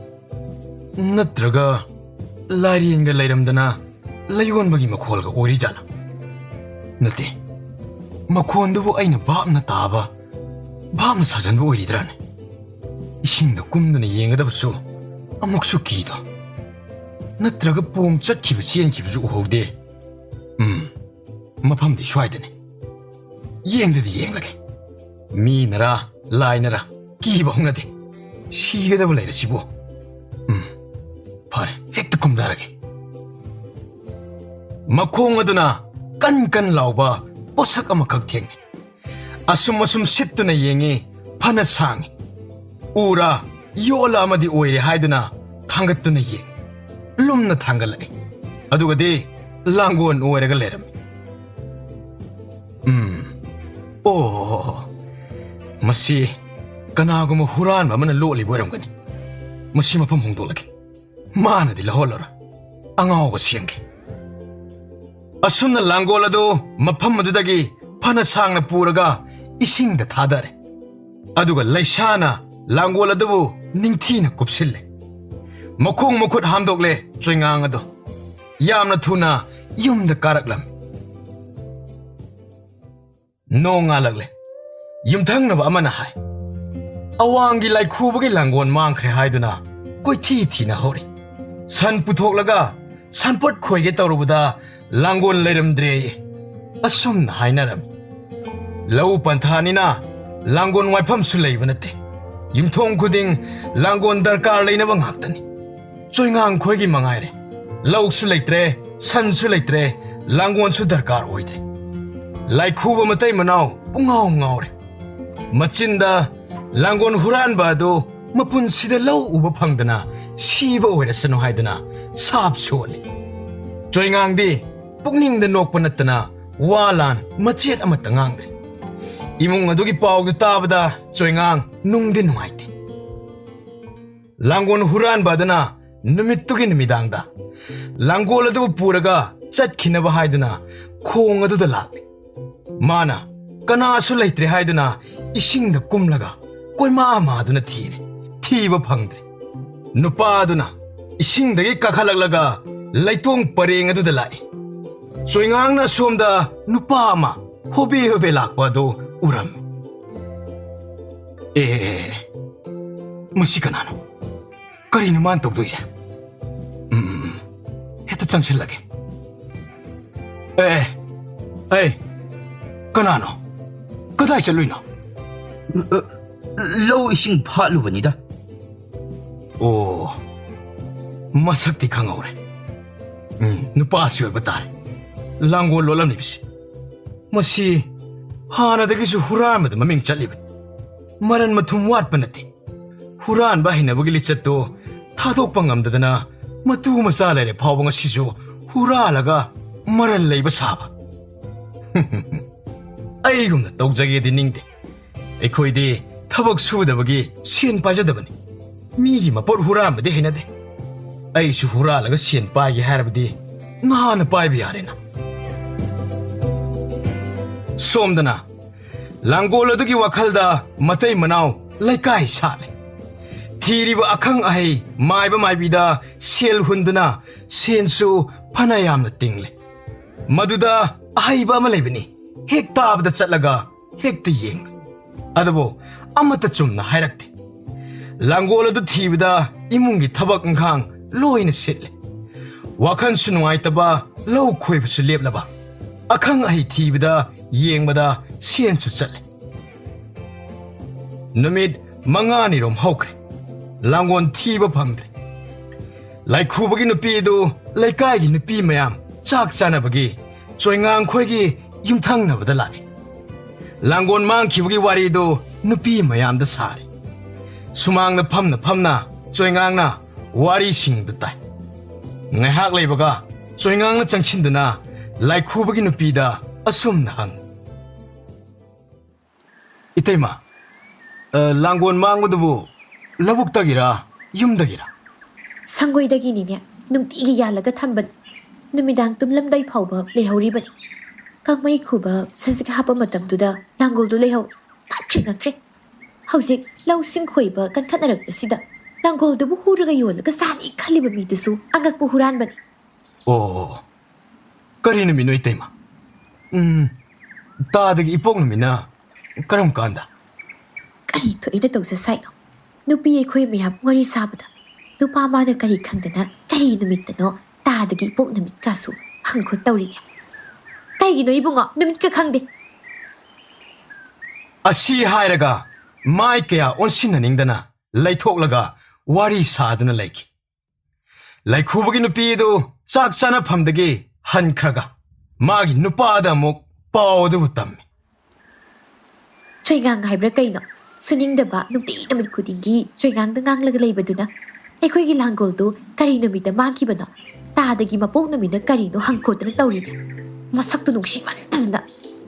ꯅꯠꯇ꯭ꯔꯒ ꯂꯥꯏꯔꯦꯟꯒ ꯂꯩꯔꯝꯗꯅ ꯂꯩꯌꯣꯟꯕꯒꯤ ꯃꯈꯣꯜꯒ ꯑꯣꯏꯔꯤꯖꯥꯠꯂꯥ? ꯅꯠꯇꯦ, ꯃꯈꯣꯟꯗꯨꯕꯨ ꯑꯩꯅ ꯚꯥꯞꯅ ꯇꯥꯕ, ꯚꯥꯞꯅ ꯁꯥꯖꯟꯕ ꯑꯣꯏꯔꯤꯗ꯭ꯔꯥꯅꯦ? ꯏꯁꯤꯡꯗ ꯀꯨꯝꯗꯨꯅ ꯌꯦꯡꯒꯗꯕꯁꯨ ꯑꯃꯨꯛꯁꯨ ꯀꯤꯗꯣ꯫ ꯅꯠꯇ꯭ꯔꯒ ꯄꯣꯡ ꯆꯠꯈꯤꯕ ꯆꯦꯟꯈꯤꯕꯁꯨ ꯎꯍꯧꯗꯦ꯫ ꯎꯝ, ꯃꯐꯝꯗꯤ ꯁ꯭ꯋꯥꯏꯗꯅꯤ꯫ ꯌꯦꯡꯗꯗꯤ ꯌꯦꯡꯂꯒꯦ꯫ ꯃꯤꯅꯔꯥ, ꯂꯥꯏꯅꯔꯥ, ꯀꯤꯕ ꯍꯧꯅꯗꯦ꯫ ꯁꯤꯒꯗꯕ ꯂꯩꯔꯁꯤꯕꯨ꯫ ꯎꯝ, ꯐꯔꯦ, ꯍꯦꯛꯇ ꯀꯨꯝꯊꯔꯒꯦ꯫ ꯃꯈꯣꯡ ꯑꯗꯨꯅ ꯀꯟ ꯀꯟ ꯂꯥꯎꯕ ꯄꯣꯠꯁꯛ ꯑꯃꯈꯛ ꯊꯦꯡꯅꯩ꯫ ꯑꯁꯨꯝ ꯑꯁꯨꯝ ꯁꯤꯠꯇꯨꯅ ꯌꯦꯡꯉꯤ, ꯐꯅ ꯁꯥꯡꯉꯤ꯫ ꯎꯔꯥ, ꯌꯣꯠꯂ ꯑꯃꯗꯤ ꯑꯣꯏꯔꯦ ꯍꯥꯏꯗꯨꯅ ꯊꯥꯡꯒꯠꯇꯨꯅ ꯌꯦꯡꯉꯤ꯫ ꯂꯨꯝꯅ ꯊꯥꯡꯒꯠꯂꯛꯏ꯫ ꯑꯗꯨꯒꯗꯤ ꯂꯥꯡꯒꯣꯜ ꯑꯣꯏꯔꯒ ꯂꯩꯔꯝꯃꯤ꯫ ꯎꯝ꯫ ꯑꯣ, ꯃꯁꯤ ꯀꯅꯥꯒꯨꯝꯕ ꯍꯨꯔꯥꯟꯕ ꯑꯃꯅ ꯂꯣꯠꯂꯤꯕ ꯑꯣꯏꯔꯝꯒꯅꯤ꯫ ꯃꯁꯤ ꯃꯐꯝ ꯍꯣꯡꯗꯣꯛꯂꯒꯦ꯫ ꯃꯥꯅꯗꯤ ꯂꯧꯍꯜꯂꯔꯣꯏ꯫ ꯑꯉꯥꯎꯕ ꯁꯦꯝꯒꯦ꯫ ꯑꯁꯨꯝꯅ ꯂꯥꯡꯒꯣꯜ ꯑꯗꯨ ꯃꯐꯝ ꯑꯗꯨꯗꯒꯤ ꯐꯅ ꯁꯥꯡꯅ ꯄꯨꯔꯒ ꯏꯁꯤꯡꯗ ꯊꯥꯗꯔꯦ꯫ ꯑꯗꯨꯒ ꯂꯩꯁꯥꯅ ꯂꯥꯡꯒꯣꯜ ꯑꯗꯨꯕꯨ ꯅꯤꯡꯊꯤꯅ ꯀꯨꯞꯁꯤꯜꯂꯦ꯫ ꯃꯈꯣꯡ ꯃꯈꯨꯠ ꯍꯥꯝꯗꯣꯛꯂꯦ ꯆꯣꯏꯉꯥꯡ ꯑꯗꯣ꯫ ꯌꯥꯝꯅ ꯊꯨꯅ ꯌꯨꯝꯗ ꯀꯥꯔꯛꯂꯝꯃꯤ꯫ ꯅꯣꯡꯉꯥꯜꯂꯛꯂꯦ꯫ ꯌꯨꯝꯊꯪꯅꯕ ꯑꯃꯅ ꯍꯥꯏ, "ꯑꯋꯥꯡꯒꯤ ꯂꯥꯏꯈꯨꯕꯒꯤ ꯂꯥꯡꯒꯣꯜ ꯃꯥꯡꯈ꯭ꯔꯦ" ꯍꯥꯏꯗꯨꯅ ꯀꯣꯏꯊꯤ ꯊꯤꯅ ꯍꯧꯔꯤ꯫ ꯁꯟ ꯄꯨꯊꯣꯛꯂꯒ ꯁꯟꯄꯣꯠ ꯈꯣꯏꯒꯦ ꯇꯧꯔꯨꯕꯗ ꯂꯥꯡꯒꯣꯜ ꯂꯩꯔꯝꯗ꯭ꯔꯦꯌꯦ꯫ ꯑꯁꯨꯝꯅ ꯍꯥꯏꯅꯔꯝꯃꯤ꯫ ꯂꯧ ꯄꯟꯊꯥꯅꯤꯅ ꯂꯥꯡꯒꯣꯜ ꯋꯥꯏꯐꯝꯁꯨ ꯂꯩꯕ ꯅꯠꯇꯦ꯫ ꯌꯨꯝꯊꯣꯡ ꯈꯨꯗꯤꯡ ꯂꯥꯡꯒꯣꯜ ꯗꯔꯀꯥꯔ ꯂꯩꯅꯕ ꯉꯥꯛꯇꯅꯤ꯫ ꯆꯣꯏꯉꯥꯡ ꯈꯣꯏꯒꯤ ꯃꯉꯥꯏꯔꯦ, ꯂꯧꯁꯨ ꯂꯩꯇ꯭ꯔꯦ, ꯁꯟꯁꯨ ꯂꯩꯇ꯭ꯔꯦ, ꯂꯥꯡꯒꯣꯜꯁꯨ ꯗꯔꯀꯥꯔ ꯑꯣꯏꯗ꯭ꯔꯦ꯫ ꯂꯥꯏꯈꯨꯕ ꯃꯇꯩ ꯃꯅꯥꯎ ꯄꯨꯡꯉꯥꯎ ꯉꯥꯎꯔꯦ꯫ ꯃꯆꯤꯟꯗ "ꯂꯥꯡꯒꯣꯜ ꯍꯨꯔꯥꯟꯕ ꯑꯗꯨ ꯃꯄꯨꯟꯁꯤꯗ ꯂꯧ ꯎꯕ ꯐꯪꯗꯅ ꯁꯤꯕ ꯑꯣꯏꯔꯁꯅꯨ" ꯍꯥꯏꯗꯨꯅ ꯁꯥꯞ ꯁꯣꯜꯂꯤ꯫ ꯆꯣꯏꯉꯥꯡꯗꯤ ꯄꯨꯛꯅꯤꯡꯗ ꯅꯣꯛꯄ ꯅꯠꯇꯅ ꯋꯥ ꯂꯥꯟ ꯃꯆꯦꯠ ꯑꯃꯠꯇ ꯉꯥꯡꯗ꯭ꯔꯦ꯫ ꯏꯃꯨꯡ ꯑꯗꯨꯒꯤ ꯄꯥꯎꯗꯨ ꯇꯥꯕꯗ ꯆꯣꯏꯉꯥꯡ ꯅꯨꯡꯗꯤ ꯅꯨꯡꯉꯥꯏꯇꯦ꯫ ꯂꯥꯡꯒꯣꯜ ꯍꯨꯔꯥꯟꯕ ꯑꯗꯨꯅ ꯅꯨꯃꯤꯠꯇꯨꯒꯤ ꯅꯨꯃꯤꯗꯥꯡꯗ ꯂꯥꯡꯒꯣꯜ ꯑꯗꯨꯕꯨ ꯄꯨꯔꯒ ꯆꯠꯈꯤꯅꯕ ꯍꯥꯏꯗꯨꯅ ꯈꯣꯡ ꯑꯗꯨꯗ ꯂꯥꯛꯂꯦ꯫ ꯃꯥꯅ ꯀꯅꯥꯁꯨ ꯂꯩꯇ꯭ꯔꯦ ꯍꯥꯏꯗꯨꯅ ꯏꯁꯤꯡꯗ ꯀꯨꯝꯂꯒ ꯀꯣꯏꯃꯥ ꯃꯥꯗꯨꯅ ꯊꯤꯔꯦ꯫ ꯊꯤꯕ ꯐꯪꯗ꯭ꯔꯦ꯫ ꯅꯨꯄꯥ ꯑꯗꯨꯅ ꯏꯁꯤꯡꯗꯒꯤ ꯀꯥꯈꯠꯂꯛꯂꯒ ꯂꯩꯇꯣꯡ ꯄꯔꯦꯡ ꯑꯗꯨꯗ ꯂꯥꯛꯏ꯫ ꯆꯣꯏꯉꯥꯡꯅ ꯑꯁꯣꯝꯗ ꯅꯨꯄꯥ ꯑꯃ ꯍꯣꯕꯦ ꯍꯣꯕꯦ ꯂꯥꯛꯄ ꯑꯗꯨ ꯎꯔꯝꯃꯤ꯫ "ꯑꯦ, ꯃꯁꯤ ꯀꯅꯥꯅꯣ? ꯀꯔꯤꯅꯣ ꯃꯥꯅ ꯇꯧꯗꯣꯏꯁꯦ? ꯎꯝ, ꯍꯦꯛꯇ ꯆꯪꯁꯤꯜꯂꯒꯦ꯫ ꯑꯦ, ꯑꯦ, ꯀꯅꯥꯅꯣ? ꯀꯗꯥꯏ ꯆꯠꯂꯨꯏꯅꯣ?" "ꯂꯧ ꯏꯁꯤꯡ ꯐꯥꯠꯂꯨꯕꯅꯤꯗ꯫" "ꯑꯣ, ꯃꯁꯛꯇꯤ ꯈꯪꯍꯧꯔꯦ꯫ ꯎꯝ, ꯅꯨꯄꯥꯁꯤ ꯑꯣꯏꯕ ꯇꯥꯔꯦ꯫ ꯂꯥꯡꯒꯣꯜ ꯂꯣꯠꯂꯝꯂꯤꯕꯁꯤ꯫ ꯃꯁꯤ ꯍꯥꯟꯅꯗꯒꯤꯁꯨ ꯍꯨꯔꯥꯟꯕꯗ ꯃꯃꯤꯡ ꯆꯠꯂꯤꯕꯅꯤ꯫ ꯃꯔꯟ ꯃꯊꯨꯝ ꯋꯥꯠꯄ ꯅꯠꯇꯦ꯫ ꯍꯨꯔꯥꯟꯕ ꯍꯩꯅꯕꯒꯤ ꯂꯤꯆꯠꯇꯨ ꯊꯥꯗꯣꯛꯄ ꯉꯝꯗꯗꯅ ꯃꯇꯨ ꯃꯆꯥ ꯂꯩꯔꯦ ꯐꯥꯎꯕ ꯉꯁꯤꯁꯨ ꯍꯨꯔꯥꯜꯂꯒ ꯃꯔꯜ ꯂꯩꯕ ꯁꯥꯕ꯫" "ꯑꯩꯒꯨꯝꯅ ꯇꯧꯖꯒꯦꯗꯤ ꯅꯤꯡꯗꯦ꯫ ꯑꯩꯈꯣꯏꯗꯤ ꯊꯕꯛ ꯁꯨꯗꯕꯒꯤ ꯁꯦꯟ ꯄꯥꯏꯖꯗꯕꯅꯤ꯫ ꯃꯤꯒꯤ ꯃꯄꯣꯠ ꯍꯨꯔꯥꯟꯕꯗꯤ ꯍꯩꯅꯗꯦ꯫ ꯑꯩꯁꯨ ꯍꯨꯔꯥꯜꯂꯒ ꯁꯦꯟ ꯄꯥꯏꯒꯦ ꯍꯥꯏꯔꯕꯗꯤ ꯅꯍꯥꯟꯅ ꯄꯥꯏꯕ ꯌꯥꯔꯦꯅ꯫" ꯁꯣꯝꯗꯅ ꯂꯥꯡꯒꯣꯜ ꯑꯗꯨꯒꯤ ꯋꯥꯈꯜꯗ ꯃꯇꯩ ꯃꯅꯥꯎ ꯂꯩꯀꯥꯏ ꯁꯥꯠꯂꯦ꯫ ꯊꯤꯔꯤꯕ ꯑꯈꯪ ꯑꯍꯩ ꯃꯥꯏꯕ ꯃꯥꯏꯕꯤꯗ ꯁꯦꯜ ꯍꯨꯟꯗꯨꯅ ꯁꯦꯟꯁꯨ ꯐꯅ ꯌꯥꯝꯅ ꯇꯤꯡꯂꯦ꯫ ꯃꯗꯨꯗ ꯑꯍꯩꯕ ꯑꯃ ꯂꯩꯕꯅꯤ꯫ ꯍꯦꯛ ꯇꯥꯕꯗ ꯆꯠꯂꯒ ꯍꯦꯛꯇ ꯌꯦꯡꯂꯨ꯫ ꯑꯗꯨꯕꯨ ꯑꯃꯠꯇ ꯆꯨꯝꯅ ꯍꯥꯏꯔꯛꯇꯦ꯫ ꯂꯥꯡꯒꯣꯜ ꯑꯗꯨ ꯊꯤꯕꯗ ꯏꯃꯨꯡꯒꯤ ꯊꯕꯛ ꯏꯪꯈꯥꯡ ꯂꯣꯏꯅ ꯁꯤꯠꯂꯦ꯫ ꯋꯥꯈꯜꯁꯨ ꯅꯨꯡꯉꯥꯏꯇꯕ, ꯂꯧ ꯈꯣꯏꯕꯁꯨ ꯂꯦꯞꯂꯕ꯫ ꯑꯈꯪ ꯑꯍꯩ ꯊꯤꯕꯗ ꯌꯦꯡꯕꯗ ꯁꯦꯟꯁꯨ ꯆꯠꯂꯦ꯫ ꯅꯨꯃꯤꯠ ꯃꯉꯥꯅꯤꯔꯣꯝ ꯍꯧꯈ꯭ꯔꯦ, ꯂꯥꯡꯒꯣꯜ ꯊꯤꯕ ꯐꯪꯗ꯭ꯔꯦ꯫ ꯂꯥꯏꯈꯨꯕꯒꯤ ꯅꯨꯄꯤ ꯑꯗꯨ ꯂꯩꯀꯥꯏꯒꯤ ꯅꯨꯄꯤ ꯃꯌꯥꯝ ꯆꯥꯛ ꯆꯥꯅꯕꯒꯤ ꯆꯣꯏꯉꯥꯡꯈꯣꯏꯒꯤ ꯌꯨꯝꯊꯪꯅꯕꯗ ꯂꯥꯛꯏ꯫ ꯂꯥꯡꯒꯣꯜ ꯃꯥꯡꯈꯤꯕꯒꯤ ꯋꯥꯔꯤꯗꯨ ꯅꯨꯄꯤ ꯃꯌꯥꯝꯗ ꯁꯥꯔꯤ꯫ ꯁꯨꯃꯥꯡꯗ ꯐꯝꯅ ꯐꯝꯅ ꯆꯣꯏꯉꯥꯡꯅ ꯋꯥꯔꯤꯁꯤꯡꯗꯨ ꯇꯥꯏ꯫ ꯉꯥꯏꯍꯥꯛ ꯂꯩꯕꯒ ꯆꯣꯏꯉꯥꯡꯅ ꯆꯪꯁꯤꯟꯗꯨꯅ ꯂꯥꯏꯈꯨꯕꯒꯤ ꯅꯨꯄꯤꯗ ꯑꯁꯨꯝꯅ ꯍꯪ꯫ "ꯏꯇꯩꯃ, ꯑ, ꯂꯥꯡꯒꯣꯜ ꯃꯥꯡꯕꯗꯨꯕꯨ ꯂꯧꯕꯨꯛꯇꯒꯤꯔ, ꯌꯨꯝꯗꯒꯤꯔ?" "ꯁꯪꯒꯣꯏꯗꯒꯤꯅꯤꯅꯦ, ꯅꯨꯡꯇꯤꯒꯤ ꯌꯥꯜꯂꯒ ꯊꯝꯕꯅꯤ꯫ ꯅꯨꯃꯤꯗꯥꯡ ꯇꯨꯝꯂꯝꯗꯥꯏ ꯐꯥꯎꯕ ꯂꯩꯍꯧꯔꯤꯕꯅꯤ꯫ ꯀꯥꯡꯃꯩ ꯈꯨꯕ ꯁꯖꯤꯛ ꯍꯥꯞꯄ ꯃꯇꯝꯗꯨꯗ ꯂꯥꯡꯒꯣꯜꯗꯨ ꯂꯩꯍꯧ ꯉꯛꯈ꯭ꯔꯦ, ꯉꯛꯈ꯭ꯔꯦ꯫ ꯍꯧꯖꯤꯛ ꯂꯧ ꯁꯤꯡ ꯈꯣꯏꯕ ꯀꯟꯈꯠꯅꯔꯛꯄꯁꯤꯗ ꯂꯥꯡꯒꯣꯜꯗꯨꯕꯨ ꯍꯨꯔꯒ ꯌꯣꯜꯂꯒ ꯆꯥꯅꯤ ꯈꯜꯂꯤꯕ ꯃꯤꯗꯨꯁꯨ ꯑꯉꯛꯄ ꯍꯨꯔꯥꯟꯕꯅꯤ꯫" "ꯑꯣ, ꯀꯔꯤ ꯅꯨꯃꯤꯠꯅꯣ ꯏꯇꯩꯃ? ꯎꯝ, ꯇꯥꯗꯒꯤ ꯏꯄꯣꯛ ꯅꯨꯃꯤꯠꯅ ꯀꯔꯝ ꯀꯥꯟꯗ?" "ꯀꯔꯤ ꯊꯣꯛꯏꯅ ꯇꯧꯖ ꯁꯥꯏꯅꯣ? ꯅꯨꯄꯤ ꯑꯩꯈꯣꯏ ꯃꯌꯥꯝ ꯋꯥꯔꯤ ꯁꯥꯕꯗ ꯅꯨꯄꯥ ꯃꯥꯅ ꯀꯔꯤ ꯈꯪꯗꯅ ꯀꯔꯤ ꯅꯨꯃꯤꯠꯇꯅꯣ ꯇꯥꯗꯒꯤ ꯏꯄꯣꯛ ꯅꯨꯃꯤꯠ ꯀꯥꯁꯨ ꯍꯪꯈꯣ ꯇꯧꯔꯤꯌꯦ꯫ ꯀꯩꯒꯤꯅꯣ ꯏꯕꯨꯡꯉꯣ, ꯅꯨꯃꯤꯠꯀ ꯈꯪꯗꯦ?" ꯑꯁꯤ ꯍꯥꯏꯔꯒ ꯃꯥꯏ ꯀꯌꯥ ꯑꯣꯟꯁꯤꯟꯅꯅꯤꯡꯗꯅ ꯂꯩꯊꯣꯛꯂꯒ ꯋꯥꯔꯤ ꯁꯥꯗꯨꯅ ꯂꯩꯈꯤ꯫ ꯂꯩꯈꯨꯕꯒꯤ ꯅꯨꯄꯤ ꯑꯗꯨ ꯆꯥꯛ ꯆꯥꯅꯐꯝꯗꯒꯤ ꯍꯟꯈ꯭ꯔꯒ ꯃꯥꯒꯤ ꯅꯨꯄꯥꯗ ꯑꯃꯨꯛ ꯄꯥꯎ ꯑꯗꯨꯕꯨ ꯇꯝꯃꯤ꯫ "ꯆꯣꯏꯉꯥꯡ ꯍꯥꯏꯕ꯭ꯔꯥ ꯀꯩꯅꯣ? ꯁꯨꯅꯤꯡꯗꯕ, ꯅꯨꯡꯇꯤ ꯅꯨꯃꯤꯠ ꯈꯨꯗꯤꯡꯒꯤ ꯆꯣꯏꯉꯥꯡꯗ ꯉꯥꯡꯂꯒ ꯂꯩꯕꯗꯨꯅ ꯑꯩꯈꯣꯏꯒꯤ ꯂꯥꯡꯒꯣꯜꯗꯨ ꯀꯔꯤ ꯅꯨꯃꯤꯠꯇ ꯃꯥꯡꯈꯤꯕꯅꯣ? ꯇꯥꯗꯒꯤ ꯃꯄꯣꯛ ꯅꯨꯃꯤꯠꯅ ꯀꯔꯤꯅꯣ ꯍꯪꯈꯣꯠꯇꯅ ꯇꯧꯔꯤꯅꯦ꯫ ꯃꯁꯛꯇꯨ ꯅꯨꯡꯁꯤꯃꯟꯗꯅ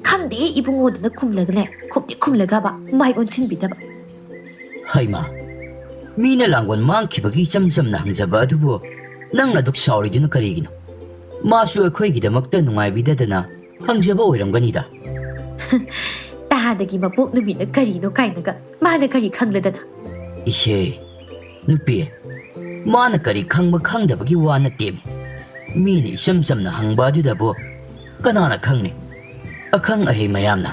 ꯈꯪꯗꯦ ꯏꯕꯨꯡꯉꯣꯗꯅ ꯈꯨꯝꯂꯒꯅꯦ, ꯈꯨꯝꯗꯤ ꯈꯨꯝꯂꯒꯕ ꯃꯥꯏ ꯑꯣꯟꯁꯤꯟꯕꯤꯗꯕ꯫" "ꯍꯩꯃꯥ, ꯃꯤꯅ ꯂꯥꯡꯒꯣꯜ ꯃꯥꯡꯈꯤꯕꯒꯤ ꯏꯆꯝ ꯆꯝꯅ ꯍꯪꯖꯕ ꯑꯗꯨꯕꯨ ꯅꯪꯅ ꯑꯗꯨꯛ ꯁꯥꯎꯔꯤꯗꯨꯅ ꯀꯔꯤꯒꯤꯅꯣ? ꯃꯥꯁꯨ ꯑꯩꯈꯣꯏꯒꯤꯗꯃꯛꯇ ꯅꯨꯡꯉꯥꯏꯕꯤꯗꯗꯅ ꯍꯪꯖꯕ ꯑꯣꯏꯔꯝꯒꯅꯤꯗ꯫" "ꯇꯥꯗꯒꯤ ꯃꯄꯣꯛ ꯅꯨꯃꯤꯠꯅ ꯀꯔꯤꯅꯣ ꯀꯥꯏꯅꯒ ꯃꯥꯅ ꯀꯔꯤ ꯈꯪꯂꯗꯅ?" "ꯏꯆꯦ, ꯅꯨꯄꯤ, ꯃꯥꯅ ꯀꯔꯤ ꯈꯪꯕ ꯈꯪꯗꯕꯒꯤ ꯋꯥ ꯅꯠꯇꯦꯃꯤ꯫ ꯃꯤꯅ ꯏꯆꯝ ꯆꯝꯅ ꯍꯪꯕ ꯑꯗꯨꯗꯕꯨ ꯀꯅꯥꯅ ꯈꯪꯅꯤ? ꯑꯈꯪ ꯑꯍꯩ ꯃꯌꯥꯝꯅ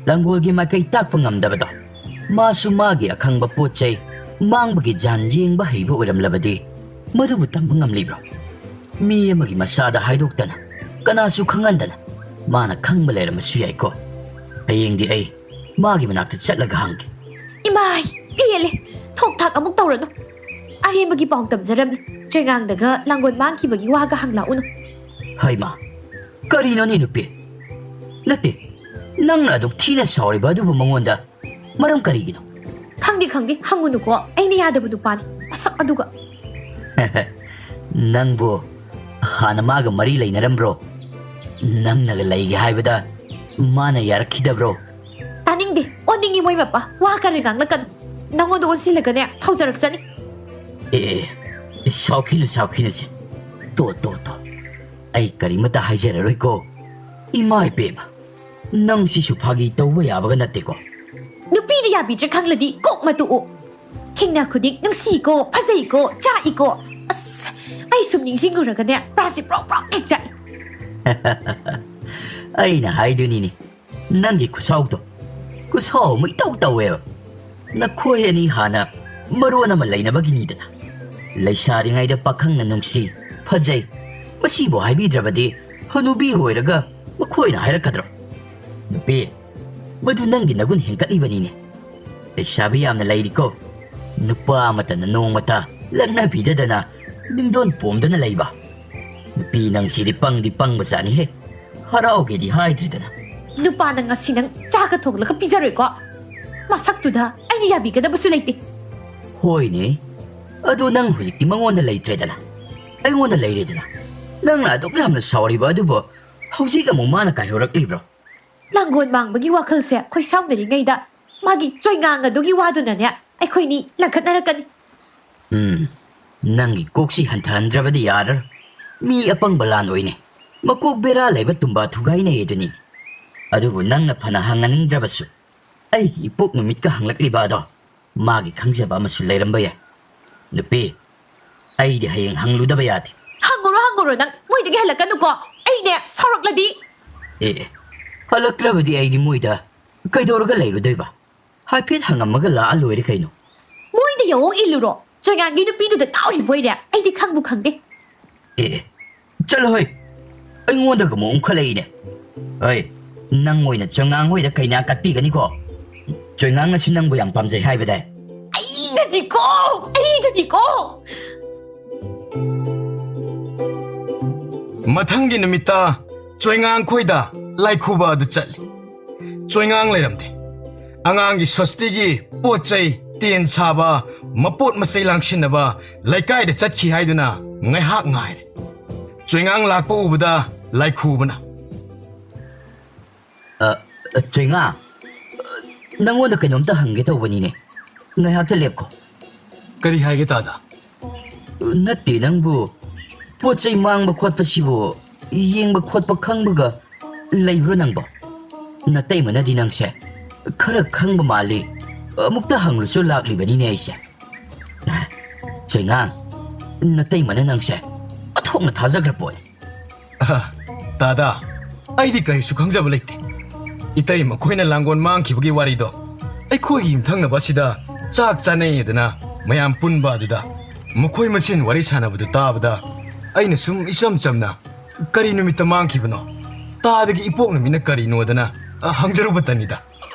ꯂꯥꯡꯒꯣꯜꯒꯤ ꯃꯥꯏꯀꯩ ꯇꯥꯛꯄ ꯉꯝꯗꯕꯗꯣ, ꯃꯥꯁꯨ ꯃꯥꯒꯤ ꯑꯈꯪꯕ ꯄꯣꯠ ꯆꯩ ꯃꯥꯡꯕꯒꯤ ꯖꯥꯟ ꯌꯦꯡꯕ ꯍꯩꯕ ꯑꯣꯏꯔꯝꯂꯕꯗꯤ ꯃꯗꯨꯕꯨ ꯇꯝꯕ ꯉꯝꯂꯤꯕ꯭ꯔꯣ? ꯃꯤ ꯑꯃꯒꯤ ꯃꯆꯥꯗ ꯍꯥꯏꯗꯣꯛꯇꯅ, ꯀꯅꯥꯁꯨ ꯈꯪꯍꯟꯗꯅ ꯃꯥꯅ ꯈꯪꯕ ꯂꯩꯔꯝꯕꯁꯨ ꯌꯥꯏꯀꯣ꯫" ꯍꯌꯦꯡꯗꯤ ꯑꯩ ꯃꯥꯒꯤ ꯃꯅꯥꯛꯇ ꯆꯠꯂꯒ ꯍꯪꯒꯦ꯫ ꯏꯃꯥꯏ, ꯄꯦꯜꯂꯦ꯫ ꯊꯣꯛ ꯊꯥꯛ ꯑꯃꯨꯛ ꯇꯧꯔꯅꯨ꯫ ꯑꯔꯦꯝꯕꯒꯤ ꯄꯥꯎ ꯇꯝꯖꯔꯝꯅꯤ꯫ ꯆꯣꯏꯉꯥꯡꯗꯒ ꯂꯥꯡꯒꯣꯜ ꯃꯥꯡꯈꯤꯕꯒꯤ ꯋꯥꯒ ꯍꯪꯂꯛꯎꯅꯨ꯫ ꯍꯩꯃꯥ, ꯀꯔꯤꯅꯣꯅꯦ ꯅꯨꯄꯤ? ꯅꯠꯇꯦ, ꯅꯪꯅ ꯑꯗꯨꯛ ꯊꯤꯅ ꯁꯥꯎꯔꯤꯕ ꯑꯗꯨꯕꯨ ꯃꯉꯣꯟꯗ ꯃꯔꯝ ꯀꯔꯤꯒꯤꯅꯣ? ꯈꯪꯗꯦ, ꯈꯪꯗꯦ, ꯍꯪꯉꯨꯅꯨꯀꯣ꯫ ꯑꯩꯅ ꯌꯥꯗꯕ ꯅꯨꯄꯥꯅꯤ꯫ ꯃꯁꯛ ꯑꯗꯨꯒ꯫ ꯅꯪꯕꯨ ꯍꯥꯟꯅ ꯃꯥꯒ ꯃꯔꯤ ꯂꯩꯅꯔꯝꯕ꯭ꯔꯣ? ꯅꯪꯅꯒ ꯂꯩꯒꯦ ꯍꯥꯏꯕꯗ ꯃꯥꯅ ꯌꯥꯔꯛꯈꯤꯗꯕ꯭ꯔꯣ? ꯇꯥꯅꯤꯡꯗꯦ, ꯑꯣꯟꯅꯤꯡꯉꯤ ꯃꯣꯏ ꯃꯄꯥ꯫ ꯋꯥ ꯀꯔꯤ ꯉꯥꯡꯂꯛꯀꯅꯨ꯫ ꯅꯪꯉꯣꯟꯗ ꯑꯣꯟꯁꯤꯜꯂꯒꯅꯦ ꯁꯥꯎꯖꯔꯛꯆꯅꯤ꯫ ꯑꯦ, ꯑꯦ, ꯑꯦ, ꯁꯥꯎꯈꯤꯅꯨ, ꯁꯥꯎꯈꯤꯅꯨꯁꯦ꯫ ꯇꯣ, ꯇꯣ, ꯇꯣ꯫ ꯑꯩ ꯀꯔꯤꯃꯇ ꯍꯥꯏꯖꯔꯔꯣꯏꯀꯣ꯫ ꯏꯃꯥ ꯏꯕꯦꯝꯃ, ꯅꯪꯁꯤꯁꯨ ꯐꯥꯒꯤ ꯇꯧꯕ ꯌꯥꯕꯒ ꯅꯠꯇꯦꯀꯣ꯫ ꯅꯨꯄꯤꯅ ꯌꯥꯕꯤꯗ꯭ꯔꯦ ꯈꯪꯂꯗꯤ ꯀꯣꯛ ꯃꯇꯨ ꯎ꯫ ꯊꯦꯡꯅ ꯈꯨꯗꯤꯡ ꯅꯨꯡꯁꯤꯀꯣ, ꯐꯖꯩꯀꯣ, ꯆꯥꯛꯏꯀꯣ꯫ ꯑꯁ, ꯑꯩ ꯁꯨꯝ ꯅꯤꯡꯁꯤꯡꯉꯨꯔꯒꯅꯦ ꯄ꯭ꯔꯥꯁꯤ ꯄ꯭ꯔꯣꯛ ꯄ꯭ꯔꯣꯛ ꯍꯦꯛ ꯆꯥꯛꯏ꯫ ꯑꯩꯅ ꯍꯥꯏꯗꯨꯅꯤꯅꯦ, ꯅꯪꯒꯤ ꯈꯨꯁꯥꯎꯗꯣ ꯈꯨꯁꯥꯎ ꯑꯃ ꯏꯇꯧ ꯇꯧꯋꯦꯕ꯫ ꯅꯈꯣꯏ ꯑꯅꯤ ꯍꯥꯟꯅ ꯃꯔꯣꯟ ꯑꯃ ꯂꯩꯅꯕꯒꯤꯅꯤꯗꯅ꯫ ꯂꯩꯁꯥꯔꯤꯉꯩꯗ ꯄꯥꯈꯪꯅ ꯅꯨꯡꯁꯤ, ꯐꯖꯩ, ꯃꯁꯤꯕꯨ ꯍꯥꯏꯕꯤꯗ꯭ꯔꯕꯗꯤ ꯍꯅꯨꯕꯤ ꯑꯣꯏꯔꯒ ꯃꯈꯣꯏꯅ ꯍꯥꯏꯔꯛꯀꯗ꯭ꯔꯣ? ꯅꯨꯄꯤ, ꯃꯗꯨ ꯅꯪꯒꯤ ꯅꯒꯨꯟ ꯍꯦꯟꯒꯠꯂꯤꯕꯅꯤꯅꯦ꯫ ꯂꯩꯁꯥꯕꯤ ꯌꯥꯝꯅ ꯂꯩꯔꯤꯀꯣ꯫ ꯅꯨꯄꯥ ꯑꯃꯠꯇꯅ ꯅꯣꯡꯃꯇ ꯂꯛꯅꯕꯤꯗꯗꯅ ꯅꯤꯡꯗꯣꯟ ꯄꯣꯝꯗꯅ ꯂꯩꯕ꯫ ꯅꯨꯄꯤ ꯅꯪꯁꯤꯗꯤ ꯄꯪꯗꯤ ꯄꯪꯕꯖꯥꯠꯅꯤꯍꯦ꯫ ꯍꯔꯥꯎꯒꯦꯗꯤ ꯍꯥꯏꯗ꯭ꯔꯤꯗꯅ꯫ ꯅꯨꯄꯥ ꯅꯪ ꯉꯁꯤ ꯅꯪ ꯆꯥꯒ ꯊꯣꯡꯂꯒ ꯄꯤꯖꯔꯣꯏꯀꯣ꯫ ꯃꯁꯛꯇꯨꯗ ꯑꯩꯅ ꯌꯥꯕꯤꯒꯗꯕꯁꯨ ꯂꯩꯇꯦ꯫ ꯍꯣꯏꯅꯦ, ꯑꯗꯨ ꯅꯪ ꯍꯧꯖꯤꯛꯇꯤ ꯃꯉꯣꯟꯗ ꯂꯩꯇ꯭ꯔꯦꯗꯅ, ꯑꯩꯉꯣꯟꯗ ꯂꯩꯔꯦꯗꯅ꯫ ꯅꯪꯅ ꯑꯗꯨꯛ ꯌꯥꯝꯅ ꯁꯥꯎꯔꯤꯕ ꯑꯗꯨꯕꯨ ꯍꯧꯖꯤꯛ ꯑꯃꯨꯛ ꯃꯥꯅ ꯀꯥꯏꯍꯧꯔꯛꯂꯤꯕ꯭ꯔꯣ? ꯂꯥꯡꯒꯣꯜ ꯃꯥꯡꯕꯒꯤ ꯋꯥꯈꯜꯁꯦ ꯈꯣꯏ ꯁꯥꯎꯅꯔꯤꯉꯩꯗ ꯃꯥꯒꯤ ꯆꯣꯏꯉꯥꯡ ꯑꯗꯨꯒꯤ ꯋꯥꯗꯨꯅꯅꯦ ꯑꯩꯈꯣꯏꯅꯤ ꯂꯪꯈꯠꯅꯔꯛꯀꯅꯤ꯫ ꯎꯝ, ꯅꯪꯒꯤ ꯀꯣꯛꯁꯤ ꯍꯟꯊꯍꯟꯗ꯭ꯔꯕꯗꯤ ꯌꯥꯔꯔꯣꯏ꯫ ꯃꯤ ꯑꯄꯪꯕ ꯂꯥꯟ ꯑꯣꯏꯅꯦ꯫ ꯃꯀꯣꯛ ꯕꯦꯔꯥ ꯂꯩꯕ ꯇꯨꯝꯕ ꯊꯨꯒꯥꯏꯅꯩ ꯑꯗꯨꯅꯤ꯫ ꯑꯗꯨꯕꯨ ꯅꯪꯅ ꯐꯅ ꯍꯪꯍꯟꯅꯤꯡꯗ꯭ꯔꯕꯁꯨ, ꯑꯩꯒꯤ ꯏꯄꯣꯛ ꯅꯨꯃꯤꯠꯀ ꯍꯪꯂꯛꯂꯤꯕ ꯑꯗꯣ ꯃꯥꯒꯤ ꯈꯪꯖꯕ ꯑꯃꯁꯨ ꯂꯩꯔꯝꯕ ꯌꯥꯏ꯫ ꯅꯨꯄꯤ, ꯑꯩꯗꯤ ꯍꯌꯦꯡ ꯍꯪꯂꯨꯗꯕ ꯌꯥꯗꯦ꯫ ꯍꯪꯉꯨꯔꯣ, ꯍꯪꯉꯨꯔꯣ, ꯅꯪ ꯃꯣꯏꯗꯒꯤ ꯍꯜꯂꯛꯀꯅꯨꯀꯣ꯫ ꯑꯩꯅꯦ ꯁꯥꯎꯔꯛꯂꯗꯤ꯫ ꯑꯦ, ꯑꯦ, ꯍꯜꯂꯛꯇ꯭ꯔꯕꯗꯤ ꯑꯩꯗꯤ ꯃꯣꯏꯗ ꯀꯩꯗꯧꯔꯒ ꯂꯩꯔꯨꯗꯣꯏꯕ? ꯍꯥꯏꯐꯦꯠ ꯍꯪꯉꯝꯃꯒ ꯂꯥꯛꯑ ꯂꯣꯏꯔꯦ ꯀꯩꯅꯣ꯫ ꯃꯣꯏꯗ ꯌꯥꯍꯧ ꯏꯜꯂꯨꯔꯣ꯫ ꯆꯣꯏꯉꯥꯡꯒꯤ ꯅꯨꯄꯤꯗꯨꯗ ꯉꯥꯎꯔꯤꯕꯣꯏꯔꯦ꯫ ꯑꯩꯗꯤ ꯈꯪꯕꯨ ꯈꯪꯗꯦ꯫ ꯑꯦ, ꯑꯦ, ꯆꯠꯂꯣꯍꯦ꯫ ꯑꯩꯉꯣꯟꯗꯒ ꯑꯃꯨꯛ ꯑꯣꯟꯈꯠꯂꯛꯏꯅꯦ꯫ ꯍꯩ, ꯅꯪ ꯑꯣꯏꯅ ꯆꯣꯏꯉꯥꯡ ꯍꯣꯏꯗ ꯀꯩꯅꯥ ꯀꯠꯄꯤꯒꯅꯤꯀꯣ? ꯆꯣꯏꯉꯥꯡꯅꯁꯨ ꯅꯪꯕꯨ ꯌꯥꯝ ꯄꯥꯝꯖꯩ ꯍꯥꯏꯕꯗꯥꯏ? ꯑꯩꯗꯗꯤꯀꯣ, ꯑꯩꯗꯗꯤꯀꯣ꯫ ꯃꯊꯪꯒꯤ ꯅꯨꯃꯤꯠꯇ ꯆꯣꯏꯉꯥꯡ ꯈꯣꯏꯗ ꯂꯥꯏꯈꯨꯕ ꯑꯗꯨ ꯆꯠꯂꯤ꯫ ꯆꯣꯏꯉꯥꯡ ꯂꯩꯔꯝꯗꯦ꯫ ꯑꯉꯥꯡꯒꯤ ꯁꯣꯁꯇꯤꯒꯤ ꯄꯣꯠ ꯆꯩ, ꯇꯦꯟ ꯁꯥꯕ, ꯃꯄꯣꯠ ꯃꯆꯩ ꯂꯥꯡꯁꯤꯟꯅꯕ ꯂꯩꯀꯥꯏꯗ ꯆꯠꯈꯤ ꯍꯥꯏꯗꯨꯅ ꯉꯥꯏꯍꯥꯛ ꯉꯥꯏꯔꯦ꯫ ꯆꯣꯏꯉꯥꯡ ꯂꯥꯛꯄ ꯎꯕꯗ ꯂꯥꯏꯈꯨꯕꯅ, "ꯑ, ꯑ, ꯆꯣꯏꯉꯥ, ꯅꯪꯉꯣꯟꯗ ꯀꯩꯅꯣꯝꯇ ꯍꯪꯒꯦ ꯇꯧꯕꯅꯤꯅꯦ꯫ ꯉꯥꯏꯍꯥꯛꯇ ꯂꯦꯞꯀꯣ꯫" "ꯀꯔꯤ ꯍꯥꯏꯒꯦ, ꯇꯥꯗ?" "ꯅꯠꯇꯦ, ꯅꯪꯕꯨ ꯄꯣꯠ ꯆꯩ ꯃꯥꯡꯕ ꯈꯣꯠꯄꯁꯤꯕꯨ ꯌꯦꯡꯕ ꯈꯣꯠꯄ ꯈꯪꯕꯒ ꯂꯩꯕ꯭ꯔꯣ ꯅꯪꯕꯣ? ꯅꯇꯩꯃꯅꯗꯤ ꯅꯪꯁꯦ ꯈꯔ ꯈꯪꯕ ꯃꯥꯜꯂꯤ, ꯑꯃꯨꯛꯇ ꯍꯪꯂꯨꯁꯨ ꯂꯥꯛꯂꯤꯕꯅꯤꯅꯦ ꯑꯩꯁꯦ꯫" "ꯆꯣꯏꯉꯥꯡ, ꯅꯇꯩꯃꯅ ꯅꯪꯁꯦ ꯑꯣꯟꯊꯣꯛꯅ ꯊꯥꯖꯈ꯭ꯔ ꯄꯣꯠꯅꯤ꯫" "ꯑꯍ, ꯇꯥꯗ, ꯑꯩꯗꯤ ꯀꯔꯤꯁꯨ ꯈꯪꯖꯕ ꯂꯩꯇꯦ꯫ ꯏꯇꯩ ꯃꯈꯣꯏꯅ ꯂꯥꯡꯒꯣꯜ ꯃꯥꯡꯈꯤꯕꯒꯤ ꯋꯥꯔꯤꯗꯣ ꯑꯩꯈꯣꯏꯒꯤ ꯌꯨꯝꯊꯪꯅꯕ ꯑꯁꯤꯗ ꯆꯥꯛ ꯆꯥꯅꯩ ꯑꯗꯨꯅ ꯃꯌꯥꯝ ꯄꯨꯟꯕ ꯑꯗꯨꯗ ꯃꯈꯣꯏ ꯃꯁꯦꯟ ꯋꯥꯔꯤ ꯁꯥꯟꯅꯕꯗꯨ ꯇꯥꯕꯗ ꯑꯩꯅ ꯁꯨꯝ ꯏꯆꯝ ꯆꯝꯅ ꯀꯔꯤ ꯅꯨꯃꯤꯠꯇ ꯃꯥꯡꯈꯤꯕꯅꯣ, ꯇꯥꯗꯒꯤ ꯏꯄꯣꯛ ꯅꯨꯃꯤꯠꯅ ꯀꯔꯤꯅꯣꯗꯅ, ꯑ, ꯍꯪꯖꯔꯨꯕꯇꯅꯤꯗ꯫"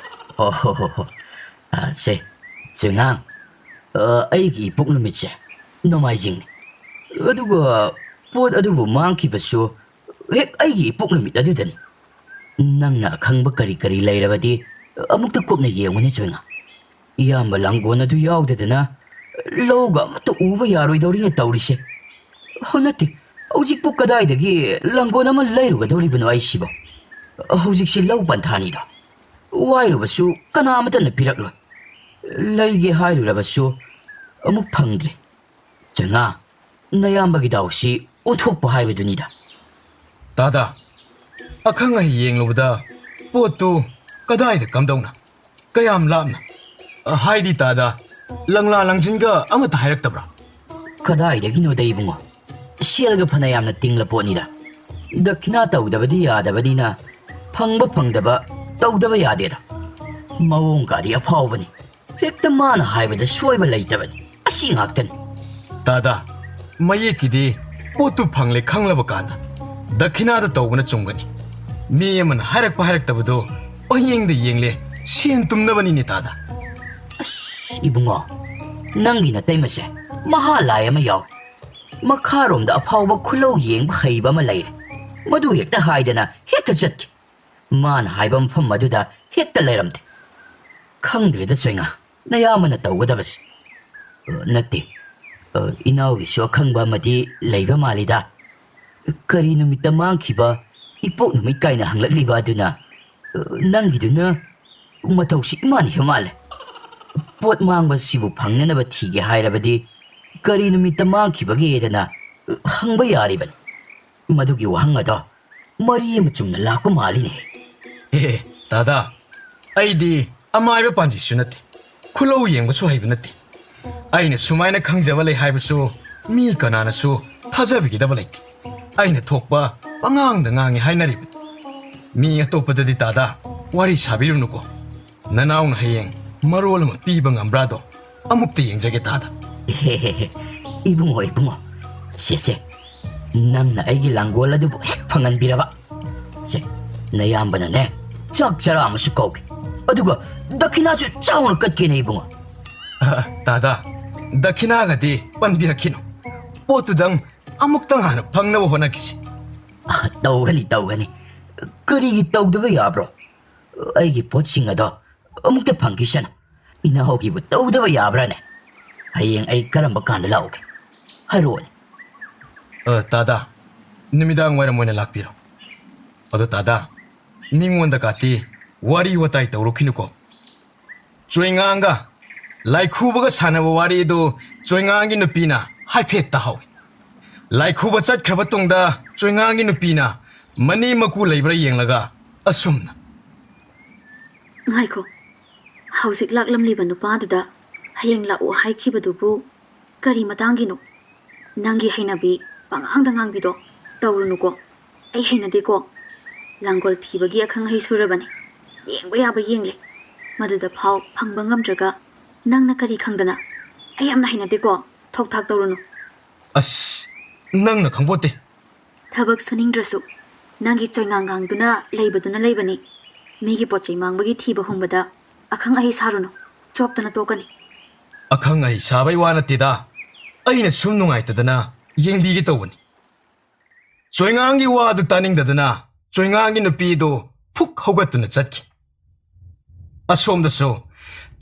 "ꯑꯣ ꯍꯣ ꯍꯣ ꯍꯣ꯫ ꯑ, ꯁꯦ, ꯆꯣꯏꯉꯥꯡ, ꯑ, ꯑꯩꯒꯤ ꯏꯄꯣꯛ ꯅꯨꯃꯤꯠꯁꯦ ꯅꯣꯡꯃꯥꯏꯖꯤꯡꯅꯤ꯫ ꯑꯗꯨꯒ ꯄꯣꯠ ꯑꯗꯨꯕꯨ ꯃꯥꯡꯈꯤꯕꯁꯨ ꯍꯦꯛ ꯑꯩꯒꯤ ꯏꯄꯣꯛ ꯅꯨꯃꯤꯠ ꯑꯗꯨꯗꯅꯤ꯫ ꯅꯪꯅ ꯑꯈꯪꯕ ꯀꯔꯤ ꯀꯔꯤ ꯂꯩꯔꯕꯗꯤ ꯑꯃꯨꯛꯇ ꯀꯨꯞꯅ ꯌꯦꯡꯉꯨꯅꯦ ꯆꯣꯏꯉꯥ꯫ ꯏꯌꯥꯝꯕ ꯂꯥꯡꯒꯣꯜ ꯑꯗꯨ ꯌꯥꯎꯗꯗꯅ ꯂꯧꯒ ꯑꯃꯠꯇ ꯎꯕ ꯌꯥꯔꯣꯏꯗꯧꯔꯤꯅꯦ ꯇꯧꯔꯤꯁꯦ꯫ ꯍꯧ ꯅꯠꯇꯦ, ꯍꯧꯖꯤꯛꯄꯨ ꯀꯗꯥꯏꯗꯒꯤ ꯂꯥꯡꯒꯣꯜ ꯑꯃ ꯂꯩꯔꯨꯒꯗꯧꯔꯤꯕꯅꯣ ꯑꯩꯁꯤꯕꯣ? ꯍꯧꯖꯤꯛꯁꯤ ꯂꯧ ꯄꯟꯊꯥꯅꯤꯗꯣ꯫ ꯋꯥꯏꯔꯨꯕꯁꯨ ꯀꯅꯥ ꯑꯃꯠꯇꯅ ꯄꯤꯔꯛꯂꯣꯏ꯫ ꯂꯩꯒꯦ ꯍꯥꯏꯔꯨꯔꯕꯁꯨ ꯑꯃꯨꯛ ꯐꯪꯗ꯭ꯔꯦ꯫ ꯆꯣꯏꯉꯥ, ꯅꯌꯥꯝꯕꯒꯤ ꯗꯥꯎꯁꯤ ꯑꯣꯟꯊꯣꯛꯄ ꯍꯥꯏꯕꯗꯨꯅꯤꯗ꯫" "ꯇꯥꯗ, ꯑꯈꯪ ꯑꯍꯩ ꯌꯦꯡꯂꯨꯕꯗ ꯄꯣꯠꯇꯨ ꯀꯗꯥꯏꯗ ꯀꯝꯗꯧꯅ? ꯀꯌꯥꯝ ꯂꯥꯞꯅ? ꯍꯥꯏꯗꯤ ꯇꯥꯗ, ꯂꯪꯂꯥ ꯂꯪꯖꯤꯟꯒ ꯑꯃꯠꯇ ꯍꯥꯏꯔꯛꯇꯕ꯭ꯔꯥ?" "ꯀꯗꯥꯏꯗꯒꯤꯅꯣꯗ ꯏꯕꯨꯡꯉꯣ? ꯁꯦꯜꯒ ꯐꯅ ꯌꯥꯝꯅ ꯇꯤꯡꯂ ꯄꯣꯠꯅꯤꯗ꯫ ꯗꯈꯤꯅꯥ ꯇꯧꯗꯕꯗꯤ ꯌꯥꯗꯕꯅꯤꯅ ꯐꯪꯕ ꯐꯪꯗꯕ ꯇꯧꯗꯕ ꯌꯥꯗꯦꯗ꯫ ꯃꯑꯣꯡꯒꯗꯤ ꯑꯐꯥꯎꯕꯅꯤ꯫ ꯍꯦꯛꯇ ꯃꯥꯅ ꯍꯥꯏꯕꯗ ꯁꯣꯏꯕ ꯂꯩꯇꯕꯅꯤ꯫ ꯑꯁꯤ ꯉꯥꯛꯇꯅꯤ꯫" "ꯇꯥꯗ, ꯃꯌꯦꯛꯀꯤꯗꯤ ꯄꯣꯠꯇꯨ ꯐꯪꯂꯦ ꯈꯪꯂꯕ ꯀꯥꯟꯗ ꯗꯈꯤꯅꯥꯗ ꯇꯧꯕꯅ ꯆꯨꯝꯒꯅꯤ꯫ ꯃꯤ ꯑꯃꯅ ꯍꯥꯏꯔꯛꯄ ꯍꯥꯏꯔꯛꯇꯕꯗꯣ ꯄꯪꯌꯦꯡꯗ ꯌꯦꯡꯂꯦ, ꯁꯦꯟ ꯇꯨꯝꯅꯕꯅꯤꯅꯦ ꯇꯥꯗ꯫ ꯑꯁ, ꯏꯕꯨꯡꯉꯣ, ꯅꯪꯒꯤ ꯅꯇꯩꯃꯁꯦ ꯃꯍꯥ ꯂꯥꯏ ꯑꯃ ꯌꯥꯎꯏ꯫ ꯃꯈꯥꯔꯣꯝꯗ ꯑꯐꯥꯎꯕ ꯈꯨꯂꯧ ꯌꯦꯡꯕ ꯍꯩꯕ ꯑꯃ ꯂꯩꯔꯦ꯫ ꯃꯗꯨ ꯍꯦꯛꯇ ꯍꯥꯏꯗꯅ ꯍꯦꯛꯇ ꯆꯠꯈꯤ꯫ ꯃꯥꯅ ꯍꯥꯏꯕ ꯃꯐꯝ ꯑꯗꯨꯗ ꯍꯦꯛꯇ ꯂꯩꯔꯝꯗꯦ꯫ ꯈꯪꯗ꯭ꯔꯦꯗ ꯆꯣꯏꯉꯥ, ꯅꯌꯥꯝꯕꯅ ꯇꯧꯒꯗꯕꯁꯦ꯫ ꯑ, ꯅꯠꯇꯦ, ꯑ, ꯏꯅꯥꯎꯒꯤꯁꯨ ꯑꯈꯪꯕ ꯑꯃꯗꯤ ꯂꯩꯕ ꯃꯥꯜꯂꯤꯗ꯫ ꯀꯔꯤ ꯅꯨꯃꯤꯠꯇ ꯃꯥꯡꯈꯤꯕ ꯏꯄꯣꯛ ꯅꯨꯃꯤꯠ ꯀꯥꯏꯅ ꯍꯪꯂꯛꯂꯤꯕ ꯑꯗꯨꯅ, ꯑ, ꯅꯪꯒꯤꯗꯨꯅ ꯃꯇꯧꯁꯤ ꯏꯃꯥꯟ ꯍꯦꯛ ꯃꯥꯜꯂꯦ꯫ ꯄꯣꯠ ꯃꯥꯡꯕꯁꯤꯕꯨ ꯐꯪꯅꯅꯕ ꯊꯤꯒꯦ ꯍꯥꯏꯔꯕꯗꯤ ꯀꯔꯤ ꯅꯨꯃꯤꯠꯇ ꯃꯥꯡꯈꯤꯕꯒꯦꯗꯅ ꯍꯪꯕ ꯌꯥꯔꯤꯕꯅꯤ꯫ ꯃꯗꯨꯒꯤ ꯋꯥꯍꯪ ꯑꯗꯣ ꯃꯔꯤ ꯑꯃ ꯆꯨꯝꯅ ꯂꯥꯛꯄ ꯃꯥꯜꯂꯤꯅꯦ꯫ ꯑꯦ, ꯇꯥꯗꯥ, ꯑꯩꯗꯤ ꯑꯃꯥꯏꯕ ꯄꯥꯟꯖꯤꯁꯨ ꯅꯠꯇꯦ, ꯈꯨꯂꯧ ꯌꯦꯡꯕꯁꯨ ꯍꯩꯕ ꯅꯠꯇꯦ꯫ ꯑꯩꯅ ꯁꯨꯃꯥꯏꯅ ꯈꯪꯖꯕ ꯂꯩ ꯍꯥꯏꯕꯁꯨ ꯃꯤ ꯀꯅꯥꯅꯁꯨ ꯊꯥꯖꯕꯤꯒꯗꯕ ꯂꯩꯇꯦ꯫ ꯑꯩꯅ ꯊꯣꯛꯄ ꯄꯉꯥꯡꯗ ꯉꯥꯡꯉꯤ ꯍꯥꯏꯅꯔꯤꯕꯅꯤ꯫ ꯃꯤ ꯑꯇꯣꯞꯄꯗꯗꯤ ꯇꯥꯗꯥ ꯋꯥꯔꯤ ꯁꯥꯕꯤꯔꯨꯅꯨꯀꯣ꯫ ꯅꯅꯥꯎꯅ ꯍꯌꯦꯡ ꯃꯔꯣꯜ ꯑꯃ ꯄꯤꯕ ꯉꯝꯕ꯭ꯔꯥꯗꯣ ꯑꯃꯨꯛꯇ ꯌꯦꯡꯖꯒꯦ ꯇꯥꯗ꯫ ꯍꯦ, ꯍꯦ, ꯍꯦ꯫ ꯏꯕꯨꯡꯉꯣ, ꯏꯕꯨꯡꯉꯣ, ꯁꯦ, ꯁꯦ, ꯅꯪꯅ ꯑꯩꯒꯤ ꯂꯥꯡꯒꯣꯜ ꯑꯗꯨꯕꯨ ꯍꯦꯛ ꯐꯪꯍꯟꯕꯤꯔꯕ꯫ ꯁꯦ, ꯅꯌꯥꯝꯕꯅꯅꯦ, ꯆꯥꯛ ꯆꯔꯥ ꯑꯃꯁꯨ ꯀꯧꯒꯦ, ꯑꯗꯨꯒ ꯗꯈꯤꯅꯥꯁꯨ ꯆꯥꯎꯅ ꯀꯠꯀꯦꯅꯦ ꯏꯕꯨꯡꯉꯣ꯫ ꯑ, ꯇꯥꯗ, ꯗꯈꯤꯅꯥꯒꯗꯤ ꯄꯟꯕꯤꯔꯛꯈꯤꯅꯨ꯫ ꯄꯣꯠꯇꯨꯗꯪ ꯑꯃꯨꯛꯇꯪ ꯍꯥꯟꯅ ꯐꯪꯅꯕ ꯍꯣꯠꯅꯈꯤꯁꯤ꯫ ꯑ, ꯇꯧꯒꯅꯤ, ꯇꯧꯒꯅꯤ꯫ ꯀꯔꯤꯒꯤ ꯇꯧꯗꯕ ꯌꯥꯕ꯭ꯔꯣ? ꯑꯩꯒꯤ ꯄꯣꯠꯁꯤꯡ ꯑꯗꯣ ꯑꯃꯨꯛꯇ ꯐꯪꯈꯤꯁꯅꯨ꯫ ꯏꯅꯥꯎꯒꯤꯕꯨ ꯇꯧꯗꯕ ꯌꯥꯕ꯭ꯔꯥꯅꯦ? ꯍꯌꯦꯡ ꯑꯩ ꯀꯔꯝꯕ ꯀꯥꯟꯗ ꯂꯥꯛꯎꯒꯦ? ꯍꯥꯏꯔꯛꯑꯣꯅꯦ꯫ ꯑ, ꯇꯥꯗꯥ, ꯅꯨꯃꯤꯗꯥꯡ ꯋꯥꯏꯔꯝ ꯑꯣꯏꯅ ꯂꯥꯛꯄꯤꯔꯣ꯫ ꯑꯗꯣ ꯇꯥꯗꯥ, ꯃꯤꯉꯣꯟꯗ ꯀꯥꯇꯤ ꯋꯥꯔꯤ ꯋꯥꯇꯥꯏ ꯇꯧꯔꯨꯈꯤꯅꯨꯀꯣ꯫ ꯆꯣꯏꯉꯥꯡꯒ ꯂꯥꯏꯈꯨꯕꯒ ꯁꯥꯟꯅꯕ ꯋꯥꯔꯤꯗꯨ ꯆꯣꯏꯉꯥꯡꯒꯤ ꯅꯨꯄꯤꯅ ꯍꯥꯏꯐꯦꯠ ꯇꯥꯍꯧꯏ꯫ ꯂꯥꯏꯈꯨꯕ ꯆꯠꯈ꯭ꯔꯕ ꯇꯨꯡꯗ ꯆꯣꯏꯉꯥꯡꯒꯤ ꯅꯨꯄꯤꯅ ꯃꯅꯦꯝ ꯃꯀꯨ ꯂꯩꯕ꯭ꯔꯥ ꯌꯦꯡꯂꯒ ꯑꯁꯨꯝꯅ꯫ ꯉꯥꯏꯈꯣ, ꯍꯧꯖꯤꯛ ꯂꯥꯛꯂꯝꯂꯤꯕ ꯅꯨꯄꯥꯗꯨꯗ ꯍꯌꯦꯡ ꯂꯥꯛꯎ ꯍꯥꯏꯈꯤꯕꯗꯨꯕꯨ ꯀꯔꯤ ꯃꯇꯥꯡꯒꯤꯅꯣ? ꯅꯪꯒꯤ ꯍꯩꯅꯕꯤ ꯄꯉꯥꯡꯗ ꯉꯥꯡꯕꯤꯗꯣ ꯇꯧꯔꯨꯅꯨꯀꯣ꯫ ꯑꯩ ꯍꯩꯅꯗꯦꯀꯣ꯫ ꯂꯥꯡꯒꯣꯜ ꯊꯤꯕꯒꯤ ꯑꯈꯪ ꯑꯍꯩ ꯁꯨꯔꯕꯅꯤ꯫ ꯌꯦꯡꯕ ꯌꯥꯕ ꯌꯦꯡꯂꯦ꯫ ꯃꯗꯨꯗ ꯐꯥꯎ ꯐꯪꯕ ꯉꯝꯗ꯭ꯔꯒ ꯅꯪꯅ ꯀꯔꯤ ꯈꯪꯗꯅ? ꯑꯩ ꯌꯥꯝꯅ ꯍꯩꯅꯗꯦꯀꯣ꯫ ꯊꯣꯛ ꯊꯥꯛ ꯇꯧꯔꯨꯅꯨ꯫ ꯑꯁ, ꯅꯪꯅ ꯈꯪꯄꯣꯠꯇꯦ꯫ ꯊꯕꯛ ꯁꯨꯅꯤꯡꯗ꯭ꯔꯁꯨ ꯅꯪꯒꯤ ꯆꯣꯏꯉꯥꯡ ꯉꯥꯡꯗꯨꯅ ꯂꯩꯕꯗꯨꯅ ꯂꯩꯕꯅꯤ꯫ ꯃꯤꯒꯤ ꯄꯣꯠ ꯆꯩ ꯃꯥꯡꯕꯒꯤ ꯊꯤꯕ ꯍꯨꯝꯕꯗ ꯑꯈꯪ ꯑꯍꯩ ꯁꯥꯔꯨꯅꯨ꯫ ꯆꯣꯞꯇꯅ ꯇꯣꯛꯀꯅꯤ꯫ ꯑꯈꯪ ꯑꯍꯩ ꯁꯥꯕꯩ ꯋꯥ ꯅꯠꯇꯦꯗ꯫ ꯑꯩꯅ ꯁꯨꯝ ꯅꯨꯡꯉꯥꯏꯇꯗꯅ ꯌꯦꯡꯕꯤꯒꯦ ꯇꯧꯕꯅꯤ꯫ ꯆꯣꯏꯉꯥꯡꯒꯤ ꯋꯥꯗꯨ ꯇꯥꯅꯤꯡꯗꯗꯅ ꯆꯣꯏꯉꯥꯡꯒꯤ ꯅꯨꯄꯤꯗꯨ ꯐꯨꯛ ꯍꯧꯒꯠꯇꯨꯅ ꯆꯠꯈꯤ꯫ ꯑꯁꯣꯝꯗꯁꯨ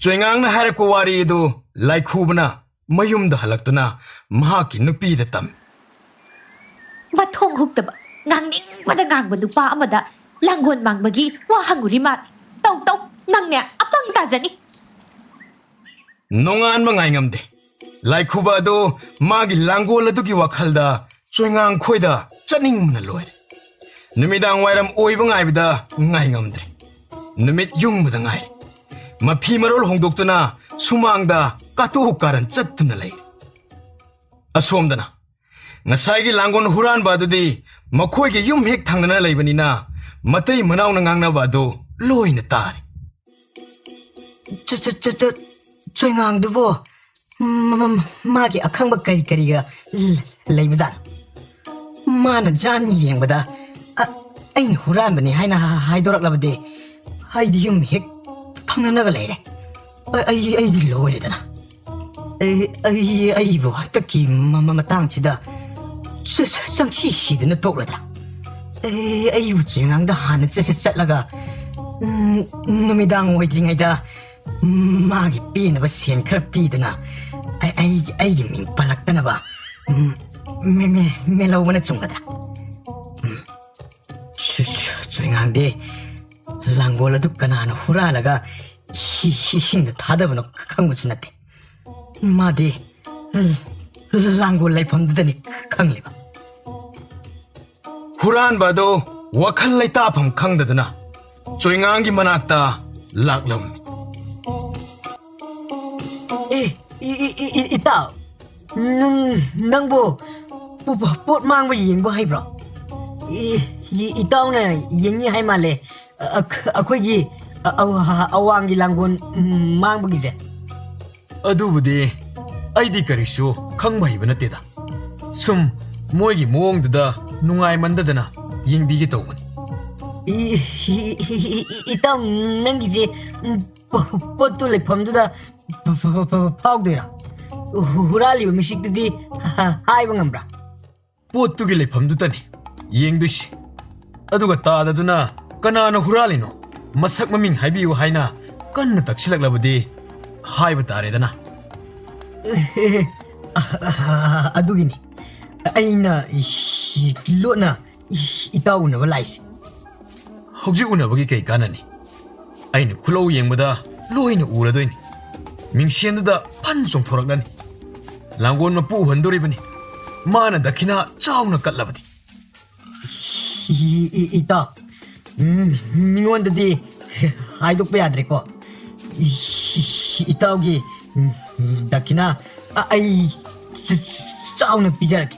ꯆꯣꯏꯉꯥꯡꯅ ꯍꯥꯏꯔꯛꯄ ꯋꯥꯔꯤ ꯑꯗꯨ ꯂꯥꯏꯈꯨꯕꯅ ꯃꯌꯨꯝꯗ ꯍꯜꯂꯛꯇꯨꯅ ꯃꯍꯥꯛꯀꯤ ꯅꯨꯄꯤꯗ ꯇꯝꯃꯤ꯫ ꯃꯊꯣꯡ ꯍꯨꯛꯇꯕ, ꯉꯥꯡꯅꯤꯡꯕꯗ ꯉꯥꯡꯕ ꯅꯨꯄꯥ ꯑꯃꯗ ꯂꯥꯡꯒꯣꯜ ꯃꯥꯡꯕꯒꯤ ꯋꯥ ꯍꯪꯉꯨꯔꯤ ꯃꯥꯜꯂꯤ꯫ ꯇꯧ ꯇꯧ, ꯅꯪꯅꯦ ꯑꯄꯪ ꯇꯥꯖꯅꯤ꯫ ꯅꯣꯡꯉꯥꯟꯕ ꯉꯥꯏ ꯉꯝꯗꯦ꯫ ꯂꯥꯏꯈꯨꯕ ꯑꯗꯨ ꯃꯥꯒꯤ ꯂꯥꯡꯒꯣꯜ ꯑꯗꯨꯒꯤ ꯋꯥꯈꯜꯗ ꯆꯣꯏꯉꯥꯡ ꯈꯣꯏꯗ ꯆꯠꯅꯤꯡꯕꯅ ꯂꯣꯏꯔꯦ꯫ ꯅꯨꯃꯤꯗꯥꯡ ꯋꯥꯏꯔꯝ ꯑꯣꯏꯕ ꯉꯥꯏꯕꯗ ꯉꯥꯏ ꯉꯝꯗ꯭ꯔꯦ꯫ ꯅꯨꯃꯤꯠ ꯌꯨꯡꯕꯗ ꯉꯥꯏꯔꯦ꯫ ꯃꯐꯤ ꯃꯔꯣꯜ ꯍꯣꯡꯗꯣꯛꯇꯨꯅ ꯁꯨꯃꯥꯡꯗ ꯀꯥꯇꯨ ꯀꯥꯔꯟ ꯆꯠꯇꯨꯅ ꯂꯩꯔꯦ꯫ ꯑꯁꯣꯝꯗꯅ ꯉꯁꯥꯏꯒꯤ ꯂꯥꯡꯒꯣꯜ ꯍꯨꯔꯥꯟꯕ ꯑꯗꯨꯗꯤ ꯃꯈꯣꯏꯒꯤ ꯌꯨꯝ ꯍꯦꯛ ꯊꯪꯅꯅ ꯂꯩꯕꯅꯤꯅ ꯃꯇꯩ ꯃꯅꯥꯎꯅ ꯉꯥꯡꯅꯕ ꯑꯗꯨ ꯂꯣꯏꯅ ꯇꯥꯔꯦ꯫ ꯆ-, ꯆ-, ꯆ-, ꯆ-, ꯆꯣꯏꯉꯥꯡꯗꯨꯕꯨ ꯃ-, ꯃ-, ꯃꯥꯒꯤ ꯑꯈꯪꯕ ꯀꯔꯤ ꯀꯔꯤꯒ ꯂ-, ꯂꯩꯕꯖꯥꯠꯅꯣ? ꯃꯥꯅ ꯖꯥꯟ ꯌꯦꯡꯕꯗ ꯑ-, ꯑꯩꯅ ꯍꯨꯔꯥꯟꯕꯅꯤ ꯍꯥꯏꯅ ꯍ-, ꯍꯥꯏꯗꯣꯔꯛꯂꯕꯗꯤ ꯑꯩꯗꯤ ꯌꯨꯝ ꯍꯦꯛ ꯊꯪꯅꯅꯒ ꯂꯩꯔꯦ꯫ ꯑ-, ꯑꯩ, ꯑꯩꯗꯤ ꯂꯣꯏꯔꯦꯗꯅ꯫ ꯑꯩ, ꯑꯩ, ꯑꯩꯕꯨ ꯍꯟꯗꯛꯀꯤ ꯃ-, ꯃ-, ꯃꯇꯥꯡꯁꯤꯗ ꯆ-, ꯆ-, ꯆꯪꯁꯤ ꯁꯤꯗꯅ ꯇꯣꯛꯂꯗ꯭ꯔꯥ? ꯑꯩ, ꯑꯩꯕꯨ ꯆꯦꯉꯥꯡꯗ ꯍꯥꯟꯅ ꯆꯠ-, ꯆꯠ-, ꯆꯠꯂꯒ, ꯎꯝ, ꯅꯨꯃꯤꯗꯥꯡ ꯑꯣꯏꯗ꯭ꯔꯤꯉꯩꯗ ꯃꯥꯒꯤ ꯄꯦꯟꯅꯕ ꯁꯦꯟ ꯈꯔ ꯄꯤꯗꯅ ꯑꯩ, ꯑꯩ, ꯑꯩꯒꯤ ꯃꯤꯡ ꯄꯜꯂꯛꯇꯅꯕ, ꯎꯝ, ꯃꯦ-, ꯃꯦ-, ꯃꯦꯂꯧꯕꯅ ꯆꯨꯝꯒꯗ꯭ꯔꯥ? ꯎꯝ, ꯆ-, ꯆ-, ꯆꯣꯏꯉꯥꯡꯗꯤ ꯂꯥꯡꯒꯣꯜ ꯑꯗꯨ ꯀꯅꯥꯅ ꯍꯨꯔꯥꯜꯂꯒ ꯏ-, ꯏꯁꯤꯡꯗ ꯊꯥꯗꯕꯅꯣ ꯈꯪꯕꯁꯨ ꯅꯠꯇꯦ꯫ ꯃꯥꯗꯤ ꯂꯥꯡꯒꯣꯜ ꯂꯩꯐꯝꯗꯨꯗꯅꯤ ꯈꯪꯂꯤꯕ꯫ ꯍꯨꯔꯥꯟꯕ ꯑꯗꯨ ꯋꯥꯈꯜ ꯂꯩꯇꯥꯐꯝ ꯈꯪꯗꯗꯨꯅ ꯆꯣꯏꯉꯥꯡꯒꯤ ꯃꯅꯥꯛꯇ ꯂꯥꯛꯂꯝꯃꯤ꯫ ꯑꯦ, ꯏ-, ꯏ-, ꯏ-, ꯏ-, ꯏꯇꯥꯎ, ꯅꯪ, ꯅꯪꯕꯨ ꯄꯣ-, ꯄꯣ-, ꯄꯣꯠ ꯃꯥꯡꯕ ꯌꯦꯡꯕ ꯍꯩꯕ꯭ꯔꯣ? ꯏ-, ꯏ-, ꯏꯇꯥꯎꯅ ꯌꯦꯡꯅꯤ ꯍꯥꯏ ꯃꯥꯜꯂꯦ꯫ ꯑ-, ꯑ-, ꯑꯩꯈꯣꯏꯒꯤ ꯑ-, ꯑꯋꯥ-, ꯑꯋꯥꯡꯒꯤ ꯂꯥꯡꯒꯣꯜ, ꯎꯝ, ꯃꯥꯡꯕꯒꯤꯁꯦ꯫ ꯑꯗꯨꯕꯨꯗꯤ ꯑꯩꯗꯤ ꯀꯔꯤꯁꯨ ꯈꯪꯕ ꯍꯩꯕ ꯅꯠꯇꯦꯗ꯫ ꯁꯨꯝ ꯃꯣꯏꯒꯤ ꯃꯑꯣꯡꯗꯨꯗ ꯅꯨꯡꯉꯥꯏꯃꯟꯗꯗꯅ ꯌꯦꯡꯕꯤꯒꯦ ꯇꯧꯕꯅꯤ꯫ E-, E-, E-, E-, E-, ꯏꯇꯥꯎ, ꯅꯪꯒꯤꯁꯦ, ꯎꯝ, ꯄꯣ-, ꯄꯣꯠꯇꯨ ꯂꯩꯐꯝꯗꯨꯗ ꯐ-, ꯐ-, ꯐ-, ꯐ-, ꯐꯥꯎꯗꯣꯏꯔꯥ? ꯍꯨ-, ꯍꯨꯔꯥꯜꯂꯤꯕ ꯃꯤꯁꯛꯇꯨꯗꯤ ꯍꯥꯏꯕ ꯉꯝꯕ꯭ꯔꯥ? ꯄꯣꯠꯇꯨꯒꯤ ꯂꯩꯐꯝꯗꯨꯗꯅꯤ ꯌꯦꯡꯗꯣꯏꯁꯤ꯫ ꯑꯗꯨꯒ ꯇꯥꯗꯗꯨꯅ ꯀꯅꯥꯅ ꯍꯨꯔꯥꯜꯂꯤꯅꯣ, ꯃꯁꯛ ꯃꯃꯤꯡ ꯍꯥꯏꯕꯤꯌꯨ ꯍꯥꯏꯅ ꯀꯟꯅ ꯇꯛꯁꯤꯜꯂꯛꯂꯕꯗꯤ ꯍꯥꯏꯕ ꯇꯥꯔꯦꯗꯅ꯫ ꯑꯗꯨꯒꯤꯅꯤ ꯑꯩꯅ ꯂꯣꯠꯅ ꯏꯇꯥꯎ ꯎꯅꯕ ꯂꯥꯛꯏꯁꯦ꯫ ꯍꯧꯖꯤꯛ ꯎꯅꯕꯒꯤ ꯀꯩ ꯀꯥꯟꯅꯅꯤ? ꯑꯩꯅ ꯈꯨꯂꯧ ꯌꯦꯡꯕꯗ ꯂꯣꯏꯅ ꯎꯔꯗꯣꯏꯅꯤ꯫ ꯃꯤꯡꯁꯦꯟꯗꯨꯗ ꯐꯟ ꯆꯣꯡꯊꯣꯔꯛꯂꯅꯤ꯫ ꯂꯥꯡꯒꯣꯜ ꯃꯄꯨ ꯎꯍꯟꯗꯣꯔꯤꯕꯅꯤ꯫ ꯃꯥꯅ ꯗꯈꯤꯅꯥ ꯆꯥꯎꯅ ꯀꯠꯂꯕꯗꯤ꯫ ꯏ-, ꯏ-, ꯏꯇꯥꯎ, ꯎꯝ, ꯃꯤꯉꯣꯟꯗꯗꯤ ꯍꯥꯏꯗꯣꯛꯄ ꯌꯥꯗ꯭ꯔꯦꯀꯣ꯫ ꯏ-, ꯏꯇꯥꯎꯒꯤ, ꯎꯝ, ꯗꯈꯤꯅꯥ ꯑ-, ꯑꯩ ꯆ-, ꯆ-, ꯆꯥꯎꯅ ꯄꯤꯖꯔꯒꯦ꯫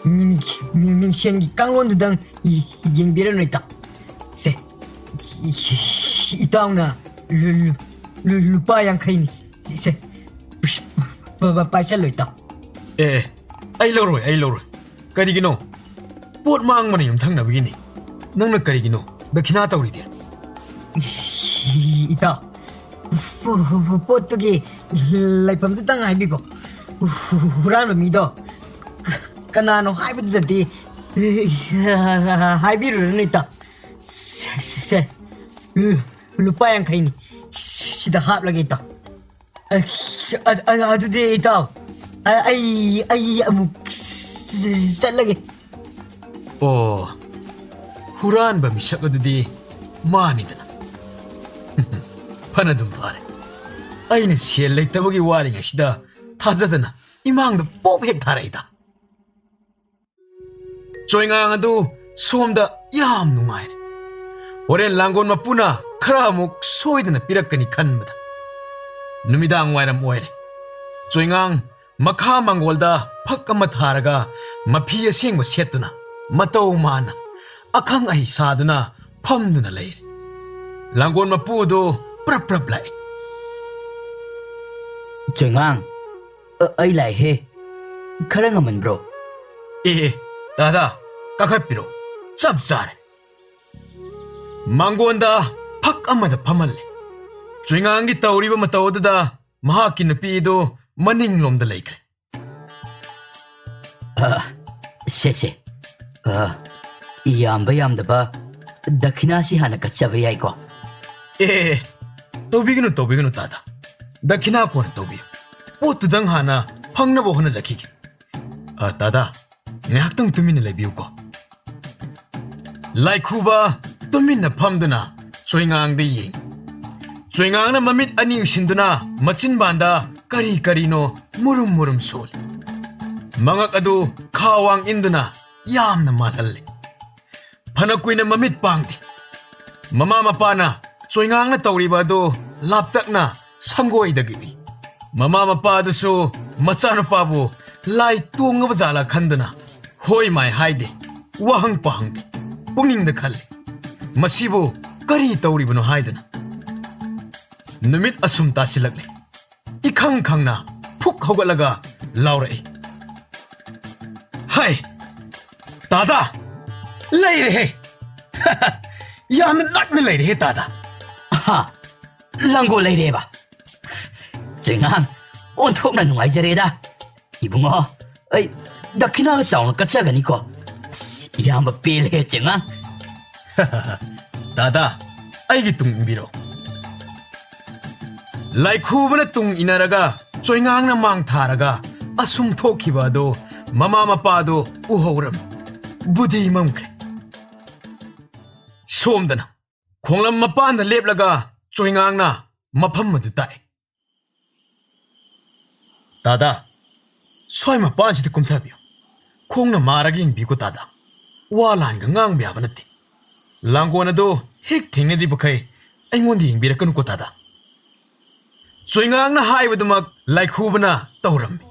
ꯃꯤꯡ-, ꯃꯤꯡꯁꯦꯟꯒꯤ ꯀꯥꯡꯂꯣꯟꯗꯨꯗꯪ ꯌꯦꯡꯕꯤꯔꯅꯨ, ꯏꯇꯥꯎ꯫ ꯁꯦ, ꯏꯇꯥꯎꯅ ꯂꯨ-, ꯂꯨ-, ꯂꯨ-, ꯂꯨꯄꯥ ꯌꯥꯡꯈꯩꯅꯤ꯫ ꯁꯦ, ꯄ-, ꯄ-, ꯄꯥꯏꯁꯜꯂꯣ, ꯏꯇꯥꯎ꯫ ꯑꯦ, ꯑꯦ, ꯑꯩ ꯂꯧꯔꯣꯏ, ꯑꯩ ꯂꯧꯔꯣꯏ꯫ ꯀꯔꯤꯒꯤꯅꯣ? ꯄꯣꯠ ꯃꯥꯡꯕꯅ ꯌꯨꯝꯊꯪꯅꯕꯒꯤꯅꯤ꯫ ꯅꯪꯅ ꯀꯔꯤꯒꯤꯅꯣ ꯗꯈꯤꯅꯥ ꯇꯧꯔꯤꯗꯤ? ꯏꯇꯥꯎ, ꯄꯣꯠꯇꯨꯒꯤ ꯂꯩꯐꯝꯗꯨꯇꯪ ꯍꯥꯏꯕꯤꯈꯣ꯫ ꯍꯨꯔꯥꯟꯕ ꯃꯤꯗꯣ ꯀꯅꯥꯅꯣ ꯍꯥꯏꯕꯗꯨꯗꯗꯤ ꯍꯥꯏꯕꯤꯔꯨꯔꯅꯨ, ꯏꯇꯥꯎ꯫ ꯁꯦ, ꯁꯦ, ꯁꯦ꯫ ꯂꯨꯄꯥ ꯌꯥꯡꯈꯩꯅꯤ꯫ ꯁꯤꯗ ꯍꯥꯞꯂꯒꯦ, ꯏꯇꯥꯎ꯫ ꯑ-, ꯑ-, ꯑ-, ꯑꯗꯨꯗꯤ, ꯏꯇꯥꯎ, ꯑ-, ꯑꯩ, ꯑꯩ ꯑꯃꯨꯛ ꯆꯠꯂꯒꯦ꯫ ꯑꯣ, ꯍꯨꯔꯥꯟꯕ ꯃꯤꯁꯛ ꯑꯗꯨꯗꯤ ꯃꯥꯅꯤꯗꯅ꯫ ꯐꯅꯗꯨꯝ ꯐꯔꯦ꯫ ꯑꯩꯅ ꯁꯦꯜ ꯂꯩꯇꯕꯒꯤ ꯋꯥꯔꯤꯉꯩꯁꯤꯗ ꯊꯥꯖꯗꯅ ꯏꯃꯥꯡꯗ ꯄꯣꯞ ꯍꯦꯛ ꯊꯥꯔꯛꯏꯗ꯫ ꯆꯣꯏꯉꯥꯡ ꯑꯗꯨ ꯁꯣꯝꯗ ꯌꯥꯝ ꯅꯨꯡꯉꯥꯏꯔꯦ꯫ ꯍꯣꯔꯦꯟ ꯂꯥꯡꯒꯣꯜ ꯃꯄꯨꯅ ꯈꯔ ꯑꯃꯨꯛ ꯁꯣꯏꯗꯅ ꯄꯤꯔꯛꯀꯅꯤ ꯈꯟꯕꯗ꯫ ꯅꯨꯃꯤꯗꯥꯡ ꯋꯥꯏꯔꯝ ꯑꯣꯏꯔꯦ꯫ ꯆꯣꯏꯉꯥꯡ ꯃꯈꯥ ꯃꯪꯒꯣꯜꯗ ꯐꯛ ꯑꯃ ꯊꯥꯔꯒ ꯃꯐꯤ ꯑꯁꯦꯡꯕ ꯁꯦꯠꯇꯨꯅ ꯃꯇꯧ ꯃꯥꯟꯅ ꯑꯈꯪ ꯑꯍꯩ ꯁꯥꯗꯨꯅ ꯐꯝꯗꯨꯅ ꯂꯩꯔꯦ꯫ ꯂꯥꯡꯒꯣꯜ ꯃꯄꯨ ꯑꯗꯨ ꯄ꯭ꯔꯞ ꯄ꯭ꯔꯞ ꯂꯥꯛꯏ꯫ ꯆꯣꯏꯉꯥꯡ, ꯑ, ꯑꯩ ꯂꯥꯛꯑꯦꯍꯦ꯫ ꯈꯔ ꯉꯝꯃꯟꯕ꯭ꯔꯣ? ꯑꯦ, ꯑꯦ, ꯗꯥꯗꯥ, ꯀꯥꯈꯠꯄꯤꯔꯣ꯫ ꯆꯞ ꯆꯥꯔꯦ꯫ ꯃꯥꯡꯒꯣꯟꯗ ꯐꯛ ꯑꯃꯗ ꯐꯝꯍꯜꯂꯦ꯫ ꯆꯣꯏꯉꯥꯡꯒꯤ ꯇꯧꯔꯤꯕ ꯃꯇꯧ ꯑꯗꯨꯗ ꯃꯍꯥꯛꯀꯤ ꯅꯨꯄꯤ ꯑꯗꯨ ꯃꯅꯤꯡꯂꯣꯝꯗ ꯂꯩꯈ꯭ꯔꯦ꯫ ꯑ, ꯁꯦ, ꯁꯦ꯫ ꯑ, ꯌꯥꯝꯕ ꯌꯥꯝꯗꯕ ꯗꯈꯤꯅꯥꯁꯤ ꯍꯥꯟꯅ ꯀꯠꯆꯕ ꯌꯥꯏꯀꯣ? ꯑꯦ, ꯑꯦ, ꯑꯦ, ꯇꯧꯕꯤꯒꯅꯨ, ꯇꯧꯕꯤꯒꯅꯨ, ꯇꯥꯗꯥ꯫ ꯗꯈꯤꯅꯥ ꯀꯣꯟꯅ ꯇꯧꯕꯤꯌꯨ꯫ ꯄꯣꯠꯇꯨꯗꯪ ꯍꯥꯟꯅ ꯐꯪꯅꯕ ꯍꯣꯠꯅꯖꯈꯤꯒꯦ꯫ ꯑ, ꯇꯥꯗꯥ, ꯉꯥꯏꯍꯥꯛꯇꯪ ꯇꯨꯃꯤꯟꯅ ꯂꯩꯕꯤꯌꯨꯀꯣ꯫ ꯂꯥꯏꯈꯨꯕ ꯇꯨꯃꯤꯟꯅ ꯐꯝꯗꯨꯅ ꯆꯣꯏꯉꯥꯡꯗ ꯌꯦꯡꯏ꯫ ꯆꯣꯏꯉꯥꯡꯅ ꯃꯃꯤꯠ ꯑꯅꯤ ꯎꯏꯁꯤꯟꯗꯨꯅ ꯃꯆꯤꯟꯕꯥꯟꯗ ꯀꯔꯤ ꯀꯔꯤꯅꯣ ꯃꯨꯔꯨꯝ ꯃꯨꯔꯨꯝ ꯁꯣꯜꯂꯤ꯫ ꯃꯉꯛ ꯑꯗꯨ ꯈꯥ ꯋꯥꯡ ꯏꯟꯗꯨꯅ ꯌꯥꯝꯅ ꯃꯥꯜꯍꯜꯂꯤ꯫ ꯐꯅ ꯀꯨꯏꯅ ꯃꯃꯤꯠ ꯄꯥꯡꯗꯦ꯫ ꯃꯃꯥ ꯃꯄꯥꯅ ꯆꯣꯏꯉꯥꯡꯅ ꯇꯧꯔꯤꯕ ꯑꯗꯨ ꯂꯥꯞꯇꯛꯅ ꯁꯪꯒꯣꯏꯗꯒꯤ ꯎꯏ꯫ ꯃꯃꯥ ꯃꯄꯥ ꯑꯗꯨꯁꯨ ꯃꯆꯥꯅꯨꯄꯥꯕꯨ ꯂꯥꯏ ꯇꯣꯡꯉꯕ ꯖꯥꯠꯂ ꯈꯟꯗꯨꯅ ꯍꯣꯏ ꯃꯥꯏ ꯍꯥꯏꯗꯦ, ꯋꯥꯍꯪ ꯄꯥꯍꯪꯗꯦ꯫ ꯄꯨꯛꯅꯤꯡꯗ ꯈꯜꯂꯤ, "ꯃꯁꯤꯕꯨ ꯀꯔꯤ ꯇꯧꯔꯤꯕꯅꯣ?" ꯍꯥꯏꯗꯨꯅ꯫ ꯅꯨꯃꯤꯠ ꯑꯁꯨꯝ ꯇꯥꯁꯤꯜꯂꯛꯂꯦ꯫ ꯏꯈꯪ ꯈꯪꯅ ꯐꯨꯛ ꯍꯧꯒꯠꯂꯒ ꯂꯥꯎꯔꯛꯏ, "ꯍꯥꯏ, ꯇꯥꯗꯥ, ꯂꯩꯔꯦꯍꯦ! ꯌꯥꯝꯅ ꯅꯛꯅ ꯂꯩꯔꯦꯍꯦ, ꯇꯥꯗꯥ!" ꯑꯍꯥ, ꯂꯥꯡꯒꯣꯜ ꯂꯩꯔꯦꯕ꯫ ꯆꯦꯉꯥꯡ, ꯑꯣꯟꯊꯣꯛꯅ ꯅꯨꯡꯉꯥꯏꯖꯔꯦꯗ꯫ ꯏꯕꯨꯡꯉꯣ, ꯑꯩ ꯗꯈꯤꯅꯥꯒ ꯆꯥꯎꯅ ꯀꯠꯆꯒꯅꯤꯀꯣ꯫ ꯑꯁ, ꯏꯌꯥꯝꯕ ꯄꯦꯜꯂꯦ, ꯆꯦꯉꯥꯡ꯫ ꯗꯥꯗꯥ, ꯑꯩꯒꯤ ꯇꯨꯡ ꯏꯟꯕꯤꯔꯣ꯫ ꯂꯥꯏꯈꯨꯕꯅ ꯇꯨꯡ ꯏꯟꯅꯔꯒ ꯆꯣꯏꯉꯥꯡꯅ ꯃꯥꯡ ꯊꯥꯔꯒ ꯑꯁꯨꯝ ꯊꯣꯛꯈꯤꯕ ꯑꯗꯣ ꯃꯃꯥ ꯃꯄꯥꯗꯣ ꯎꯍꯧꯔꯝꯃꯤ꯫ ꯕꯨꯙꯤ ꯃꯝꯈ꯭ꯔꯦ꯫ ꯁꯣꯝꯗꯅ ꯈꯣꯡꯂꯝ ꯃꯄꯥꯟꯗ ꯂꯦꯞꯂꯒ ꯆꯣꯏꯉꯥꯡꯅ ꯃꯐꯝ ꯑꯗꯨ ꯇꯥꯛꯏ꯫ ꯇꯥꯗꯥ, ꯁ꯭ꯋꯥꯏ ꯃꯄꯥꯟꯁꯤꯗ ꯀꯨꯝꯊꯕꯤꯌꯨ꯫ ꯈꯣꯡꯅ ꯃꯥꯔꯒ ꯌꯦꯡꯕꯤꯌꯨꯀꯣ ꯇꯥꯗꯥ꯫ ꯋꯥ ꯂꯥꯟꯒ ꯉꯥꯡꯕ ꯌꯥꯕ ꯅꯠꯇꯦ꯫ ꯂꯥꯡꯒꯣꯜ ꯑꯗꯨ ꯍꯦꯛ ꯊꯦꯡꯅꯗ꯭ꯔꯤꯕꯈꯩ ꯑꯩꯉꯣꯟꯗ ꯌꯦꯡꯕꯤꯔꯛꯀꯅꯨꯀꯣ ꯇꯥꯗꯥ꯫ ꯆꯣꯏꯉꯥꯡꯅ ꯍꯥꯏꯕꯗꯨꯃꯛ ꯂꯥꯏꯈꯨꯕꯅ ꯇꯧꯔꯝꯃꯤ꯫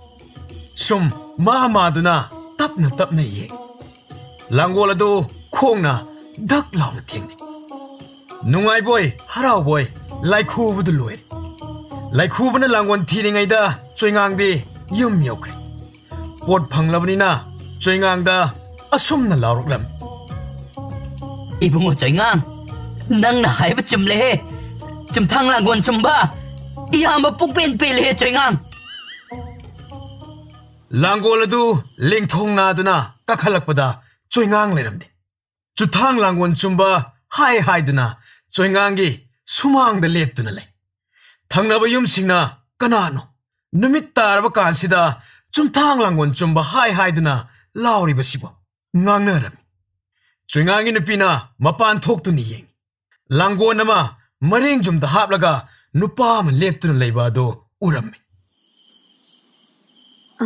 ꯁꯨꯝ ꯃꯥ ꯃꯥꯗꯨꯅ ꯇꯞꯅ ꯇꯞꯅ ꯌꯦꯡ꯫ ꯂꯥꯡꯒꯣꯜ ꯑꯗꯨ ꯈꯣꯡꯅ ꯙꯛ ꯂꯥꯎꯅ ꯊꯦꯡꯅꯩ꯫ ꯅꯨꯡꯉꯥꯏꯕꯣꯏ ꯍꯔꯥꯎꯕꯣꯏ ꯂꯥꯏꯈꯨꯕꯗꯨ ꯂꯣꯏꯔꯦ꯫ ꯂꯥꯏꯈꯨꯕꯅ ꯂꯥꯡꯒꯣꯜ ꯊꯤꯔꯤꯉꯩꯗ ꯆꯣꯏꯉꯥꯡꯗꯤ ꯌꯨꯝ ꯌꯧꯈ꯭ꯔꯦ꯫ ꯄꯣꯠ ꯐꯪꯂꯕꯅꯤꯅ ꯆꯣꯏꯉꯥꯡꯗ ꯑꯁꯨꯝꯅ ꯂꯥꯎꯔꯛꯂꯝꯃꯤ꯫ ꯏꯕꯨꯡꯉꯣ ꯆꯣꯏꯉꯥꯡ, ꯅꯪꯅ ꯍꯥꯏꯕ ꯆꯨꯝꯂꯦꯍꯦ꯫ ꯆꯨꯝꯊꯥꯡ ꯂꯥꯡꯒꯣꯜ ꯆꯨꯝꯕ ꯏꯌꯥꯝꯕ ꯄꯨꯛꯄꯦꯟ ꯄꯦꯜꯂꯦꯍꯦ ꯆꯣꯏꯉꯥꯡ꯫ ꯂꯥꯡꯒꯣꯜ ꯑꯗꯨ ꯂꯦꯡꯊꯣꯡ ꯅꯥꯗꯨꯅ ꯀꯥꯈꯠꯂꯛꯄꯗ ꯆꯣꯏꯉꯥꯡ ꯂꯩꯔꯝꯗꯦ꯫ ꯆꯨꯊꯥꯡ ꯂꯥꯡꯒꯣꯜ ꯆꯨꯝꯕ ꯍꯥꯏ ꯍꯥꯏꯗꯨꯅ ꯆꯣꯏꯉꯥꯡꯒꯤ ꯁꯨꯃꯥꯡꯗ ꯂꯦꯞꯇꯨꯅ ꯂꯩ꯫ ꯊꯪꯅꯕ ꯌꯨꯝꯁꯤꯡꯅ ꯀꯅꯥꯅꯣ ꯅꯨꯃꯤꯠ ꯇꯥꯔꯕ ꯀꯥꯟꯁꯤꯗ ꯆꯨꯝꯊꯥꯡ ꯂꯥꯡꯒꯣꯜ ꯆꯨꯝꯕ ꯍꯥꯏ ꯍꯥꯏꯗꯨꯅ ꯂꯥꯎꯔꯤꯕꯁꯤꯕꯣ ꯉꯥꯡꯅꯔꯝꯃꯤ꯫ ꯆꯣꯏꯉꯥꯡꯒꯤ ꯅꯨꯄꯤꯅ ꯃꯄꯥꯟ ꯊꯣꯛꯇꯨꯅ ꯌꯦꯡꯉꯤ꯫ ꯂꯥꯡꯒꯣꯜ ꯑꯃ ꯃꯔꯦꯡ ꯌꯨꯝꯗ ꯍꯥꯞꯂꯒ ꯅꯨꯄꯥ ꯑꯃ ꯂꯦꯞꯇꯨꯅ ꯂꯩꯕ ꯑꯗꯨ ꯎꯔꯝꯃꯤ꯫ ꯑ,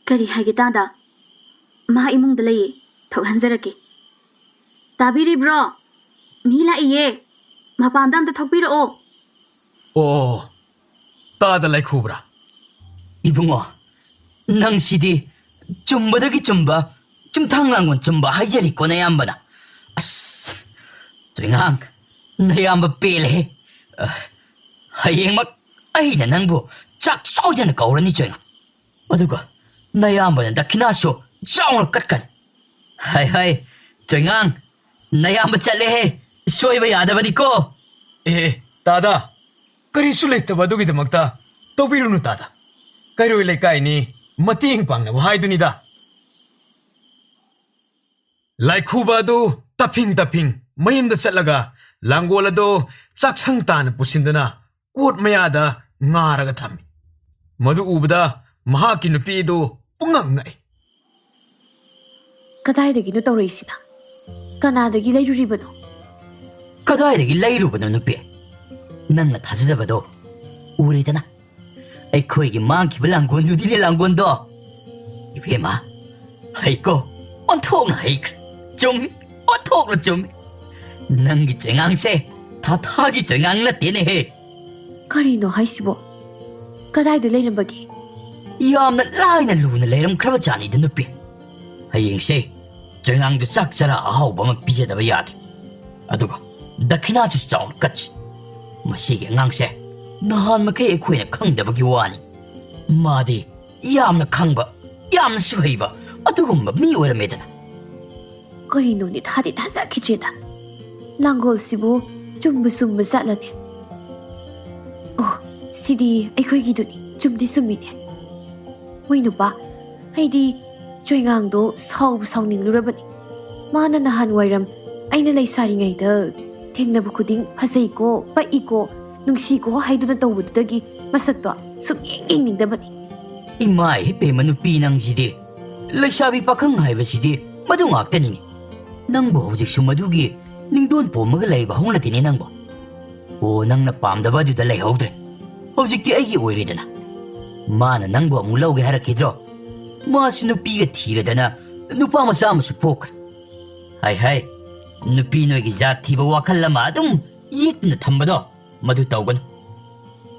ꯀꯔꯤ ꯍꯥꯏꯒꯦ ꯇꯥꯗ? ꯃꯥ ꯏꯃꯨꯡꯗ ꯂꯩꯌꯦ꯫ ꯊꯣꯛꯍꯟꯖꯔꯛꯀꯦ꯫ ꯇꯥꯕꯤꯔꯤꯕ꯭ꯔꯣ? ꯃꯤ ꯂꯥꯛꯏꯌꯦ꯫ ꯃꯄꯥꯟꯗ ꯑꯝꯇ ꯊꯣꯛꯄꯤꯔꯛꯑꯣ꯫ ꯑꯣ, ꯇꯥꯗ ꯂꯩꯈꯨꯕ꯭ꯔꯥ? ꯏꯕꯨꯡꯉꯣ, ꯅꯪꯁꯤꯗꯤ ꯆꯨꯝꯕꯗꯒꯤ ꯆꯨꯝꯕ, ꯆꯨꯝꯊꯥꯡ ꯂꯥꯡꯒꯣꯜ ꯆꯨꯝꯕ ꯍꯥꯏꯖꯔꯤꯀꯣ ꯅꯌꯥꯝꯕꯅ꯫ ꯑꯁ, ꯆꯣꯏꯉꯥꯡ, ꯅꯌꯥꯝꯕ ꯄꯦꯜꯂꯦꯍꯦ꯫ ꯑ, ꯍꯌꯦꯡꯃꯛ ꯑꯩꯅ ꯅꯪꯕꯨ ꯆꯥꯛ ꯁꯣꯏꯗꯅ ꯀꯧꯔꯅꯤ ꯆꯣꯏꯉꯥꯡ꯫ ꯑꯗꯨꯒ ꯅꯌꯥꯝꯕꯅ ꯗꯈꯤꯅꯥꯁꯨ ꯆꯥꯎꯅ ꯀꯠꯀꯅꯤ꯫ ꯍꯥꯏ ꯍꯥꯏ, ꯆꯣꯏꯉꯥꯡ, ꯅꯌꯥꯝꯕ ꯆꯠꯂꯦꯍꯦ, ꯁꯣꯏꯕ ꯌꯥꯗꯕꯅꯤꯀꯣ꯫ ꯑꯦ, ꯑꯦ, ꯇꯥꯗ, ꯀꯔꯤꯁꯨ ꯂꯩꯇꯕ ꯑꯗꯨꯒꯤꯗꯃꯛꯇ ꯇꯧꯕꯤꯔꯨꯅꯨ ꯇꯥꯗ꯫ ꯀꯩꯔꯣꯏ ꯂꯩꯀꯥꯏꯅꯤ, ꯃꯇꯦꯡ ꯄꯥꯡꯅꯕ ꯍꯥꯏꯗꯨꯅꯤꯗ꯫ ꯂꯥꯏꯈꯨꯕ ꯑꯗꯨ ꯇꯞꯐꯤꯡ ꯇꯞꯐꯤꯡ ꯃꯌꯨꯝꯗ ꯆꯠꯂꯒ ꯂꯥꯡꯒꯣꯜ ꯑꯗꯨ ꯆꯥꯛꯁꯪ ꯇꯥꯅ ꯄꯨꯁꯤꯟꯗꯨꯅ ꯀꯣꯠ ꯃꯌꯥꯗ ꯉꯥꯔꯒ ꯊꯝꯃꯤ꯫ ꯃꯗꯨ ꯎꯕꯗ ꯃꯍꯥꯛꯀꯤ ꯅꯨꯄꯤ ꯑꯗꯨ ꯄꯨꯡꯉꯛ ꯉꯛꯏ꯫ ꯀꯗꯥꯏꯗꯒꯤꯅꯣ ꯇꯧꯔꯛꯏꯁꯤꯅ? ꯀꯅꯥꯗꯒꯤ ꯂꯩꯔꯨꯔꯤꯕꯅꯣ? ꯀꯗꯥꯏꯗꯒꯤ ꯂꯩꯔꯨꯕꯅꯣ ꯅꯨꯄꯤ? ꯅꯪꯅ ꯊꯥꯖꯗꯕꯗꯣ ꯎꯔꯦꯗꯅ꯫ ꯑꯩꯈꯣꯏꯒꯤ ꯃꯥꯡꯈꯤꯕ ꯂꯥꯡꯒꯣꯜꯗꯨꯗꯤꯅꯦ ꯂꯥꯡꯒꯣꯜꯗꯣ꯫ ꯏꯕꯦꯝꯃ, ꯍꯩꯀꯣ, ꯑꯣꯟꯊꯣꯛꯅ ꯍꯩꯈ꯭ꯔꯦ꯫ ꯆꯨꯝꯃꯤ, ꯑꯣꯟꯊꯣꯛꯅ ꯆꯨꯝꯃꯤ꯫ ꯅꯪꯒꯤ ꯆꯩꯉꯥꯡꯁꯦ ꯊꯥ ꯊꯥꯒꯤ ꯆꯩꯉꯥꯡ ꯅꯠꯇꯦꯅꯦꯍꯦ꯫ ꯀꯔꯤꯅꯣ ꯍꯥꯏꯁꯤꯕꯣ? ꯀꯗꯥꯏꯗ ꯂꯩꯔꯝꯕꯒꯦ? ꯌꯥꯝꯅ ꯂꯥꯏꯅ ꯂꯨꯅ ꯂꯩꯔꯝꯈ꯭ꯔꯕ ꯖꯥꯠꯅꯤꯗ ꯅꯨꯄꯤ꯫ ꯍꯌꯦꯡꯁꯦ ꯆꯩꯉꯥꯡꯗꯨ ꯆꯥꯛ ꯆꯔꯥ ꯑꯍꯥꯎꯕ ꯑꯃ ꯄꯤꯖꯗꯕ ꯌꯥꯗꯦ꯫ ꯑꯗꯨꯒ ꯗꯈꯤꯅꯥꯁꯨ ꯆꯥꯎꯅ ꯀꯠꯁꯤ꯫ ꯃꯁꯤꯒꯤ ꯑꯉꯥꯡꯁꯦ ꯅꯍꯥꯟ ꯃꯈꯩ ꯑꯩꯈꯣꯏꯅ ꯈꯪꯗꯕꯒꯤ ꯋꯥꯅꯤ꯫ ꯃꯥꯗꯤ ꯌꯥꯝꯅ ꯈꯪꯕ, ꯌꯥꯝꯅꯁꯨ ꯍꯩꯕ ꯑꯗꯨꯒꯨꯝꯕ ꯃꯤ ꯑꯣꯏꯔꯝꯃꯦꯗꯅ꯫ ꯀꯩꯅꯣꯅꯦ, ꯊꯥꯗꯤ ꯊꯥꯖꯈꯤꯗ꯭ꯔꯦꯗ꯫ ꯂꯥꯡꯒꯣꯜꯁꯤꯕꯨ ꯆꯨꯝꯕꯨ ꯆꯨꯝꯕ ꯖꯥꯠꯂꯅꯦ? ꯑꯣ, ꯁꯤꯗꯤ ꯑꯩꯈꯣꯏꯒꯤꯗꯨꯅꯤ, ꯆꯨꯝꯗꯤ ꯆꯨꯝꯃꯤꯅꯦ꯫ ꯃꯣꯏ ꯅꯨꯄꯥ, ꯑꯩꯗꯤ ꯆꯣꯏꯉꯥꯡꯗꯣ ꯁꯥꯎꯕꯨ ꯁꯥꯎꯅꯤꯡꯂꯨꯔꯕꯅꯤ꯫ ꯃꯥꯅ ꯅꯍꯥꯟꯋꯥꯏꯔꯝ ꯑꯩꯅ ꯂꯩꯁꯥꯔꯤꯉꯩꯗ ꯊꯦꯡꯅꯕ ꯈꯨꯗꯤꯡ ꯐꯖꯩꯀꯣ, ꯄꯛꯏꯀꯣ, ꯅꯨꯡꯁꯤꯀꯣ ꯍꯥꯏꯗꯨꯅ ꯇꯧꯕꯗꯨꯗꯒꯤ ꯃꯁꯛꯇꯣ ꯁꯨꯛꯌꯦꯡ ꯌꯦꯡꯅꯤꯡꯗꯕꯅꯤ꯫ ꯏꯃꯥ ꯏꯕꯦꯝꯃ, ꯅꯨꯄꯤ ꯅꯪꯁꯤꯗꯤ! ꯂꯩꯁꯥꯕꯤ ꯄꯥꯈꯪ ꯍꯥꯏꯕꯁꯤꯗꯤ ꯃꯗꯨ ꯉꯥꯛꯇꯅꯤꯅꯦ꯫ ꯅꯪꯕꯨ ꯍꯧꯖꯤꯛꯁꯨ ꯃꯗꯨꯒꯤ ꯅꯤꯡꯗꯣꯟ ꯄꯣꯝꯃꯒ ꯂꯩꯕ ꯍꯧꯅꯗꯦꯅꯦ ꯅꯪꯕꯨ꯫ ꯑꯣ, ꯅꯪꯅ ꯄꯥꯝꯗꯕ ꯑꯗꯨꯗ ꯂꯩꯍꯧꯗ꯭ꯔꯦ꯫ ꯍꯧꯖꯤꯛꯇꯤ ꯑꯩꯒꯤ ꯑꯣꯏꯔꯦꯗꯅ꯫ ꯃꯥꯅ ꯅꯪꯕꯨ ꯑꯃꯨꯛ ꯂꯧꯒꯦ ꯍꯥꯏꯔꯛꯈꯤꯗ꯭ꯔꯣ? ꯃꯥꯁꯨ ꯅꯨꯄꯤꯒ ꯊꯤꯔꯗꯅ ꯅꯨꯄꯥ ꯃꯆꯥ ꯑꯃꯁꯨ ꯄꯣꯛꯈ꯭ꯔꯦ꯫ ꯍꯥꯏ ꯍꯥꯏ, ꯅꯨꯄꯤ ꯅꯣꯏꯒꯤ ꯖꯥꯠ ꯊꯤꯕ ꯋꯥꯈꯜ ꯑꯃ ꯑꯗꯨꯝ ꯌꯦꯛꯇꯨꯅ ꯊꯝꯕꯗꯣ, ꯃꯗꯨ ꯇꯧꯒꯅꯨ꯫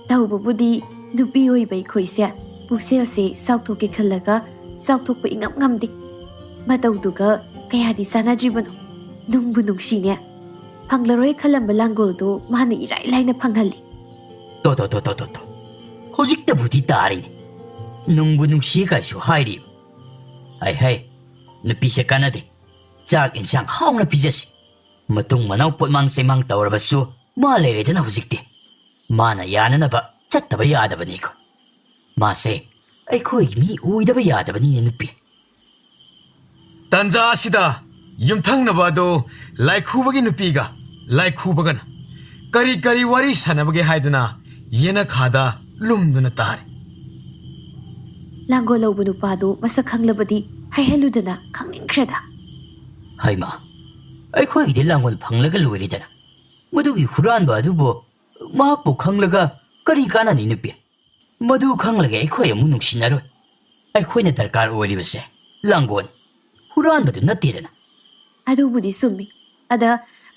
ꯇꯧꯕꯕꯨꯗꯤ ꯅꯨꯄꯤ ꯑꯣꯏꯕ ꯑꯩꯈꯣꯏꯁꯦ ꯄꯨꯛꯆꯦꯜꯁꯦ ꯆꯥꯎꯊꯣꯛꯀꯦ ꯈꯜꯂꯒ ꯆꯥꯎꯊꯣꯛꯄ ꯏꯉꯝ ꯉꯝꯗꯦ꯫ ꯃꯇꯧꯗꯨꯒ ꯀꯌꯥꯗꯤ ꯆꯥꯟꯅꯗ꯭ꯔꯤꯕꯅꯣ꯫ ꯅꯨꯡꯕꯨ ꯅꯨꯡꯁꯤꯅꯦ꯫ ꯐꯪꯂꯔꯣꯏ ꯈꯜꯂꯝꯕ ꯂꯥꯡꯒꯣꯜꯗꯨ ꯃꯥꯅ ꯏꯔꯥꯏ ꯂꯥꯏꯅ ꯐꯪꯍꯜꯂꯤ꯫ ꯇꯣ, ꯇꯣ, ꯇꯣ, ꯇꯣ, ꯇꯣ, ꯇꯣ꯫ ꯍꯧꯖꯤꯛꯇꯕꯨꯗꯤ ꯇꯥꯔꯤꯅꯦ꯫ ꯅꯨꯡꯕꯨ ꯅꯨꯡꯁꯤ ꯀꯥꯏꯁꯨ ꯍꯥꯏꯔꯤꯕ꯫ ꯍꯥꯏ ꯍꯥꯏ, ꯅꯨꯄꯤꯁꯦ ꯀꯥꯟꯅꯗꯦ꯫ ꯆꯥꯛ ꯏꯟꯁꯥꯡ ꯍꯥꯎꯅ ꯄꯤꯖꯁꯤ꯫ ꯃꯇꯨꯡ ꯃꯅꯥꯎ ꯄꯣꯠꯃꯥꯡ ꯆꯩꯃꯥꯡ ꯇꯧꯔꯕꯁꯨ ꯃꯥ ꯂꯩꯔꯦꯗꯅ ꯍꯧꯖꯤꯛꯇꯤ꯫ ꯃꯥꯅ ꯌꯥꯅꯅꯕ ꯆꯠꯇꯕ ꯌꯥꯗꯕꯅꯤꯀꯣ꯫ ꯃꯥꯁꯦ ꯑꯩꯈꯣꯏꯒꯤ ꯃꯤ ꯑꯣꯏꯗꯕ ꯌꯥꯗꯕꯅꯤꯅꯦ, ꯅꯨꯄꯤ꯫ ꯇꯟꯖꯥ ꯑꯁꯤꯗ ꯌꯨꯝꯊꯪꯅꯕ ꯑꯗꯨ ꯂꯥꯏꯈꯨꯕꯒꯤ ꯅꯨꯄꯤꯒ ꯂꯥꯏꯈꯨꯕꯒꯅ ꯀꯔꯤ ꯀꯔꯤ ꯋꯥꯔꯤ ꯁꯥꯟꯅꯕꯒꯦ ꯍꯥꯏꯗꯨꯅ ꯌꯦꯅꯈꯥꯗ ꯂꯨꯝꯗꯨꯅ ꯇꯥꯔꯤ꯫ ꯂꯥꯡꯒꯣꯜ ꯂꯧꯕ ꯅꯨꯄꯥꯗꯨ ꯃꯁꯛ ꯈꯪꯂꯕꯗꯤ ꯍꯥꯏꯍꯜꯂꯨꯗꯅ, ꯈꯪꯅꯤꯡꯈ꯭ꯔꯦꯗ꯫ ꯍꯩꯃꯥ, ꯑꯩꯈꯣꯏꯒꯤꯗꯤ ꯂꯥꯡꯒꯣꯜ ꯐꯪꯂꯒ ꯂꯣꯏꯔꯦꯗꯅ꯫ ꯃꯗꯨꯒꯤ ꯍꯨꯔꯥꯟꯕ ꯑꯗꯨꯕꯨ ꯃꯍꯥꯛꯄꯨ ꯈꯪꯂꯒ ꯀꯔꯤ ꯀꯥꯟꯅꯅꯤ, ꯅꯨꯄꯤ? ꯃꯗꯨ ꯈꯪꯂꯒ ꯑꯩꯈꯣꯏ ꯑꯃꯨꯛ ꯅꯨꯡꯁꯤꯅꯔꯣꯏ꯫ ꯑꯩꯈꯣꯏꯅ ꯗꯔꯀꯥꯔ ꯑꯣꯏꯔꯤꯕꯁꯦ ꯂꯥꯡꯒꯣꯜ, ꯍꯨꯔꯥꯟꯕꯗꯨ ꯅꯠꯇꯦꯗꯅ꯫ ꯑꯗꯨꯕꯨꯗꯤ ꯆꯨꯝꯃꯤ꯫ ꯑꯗ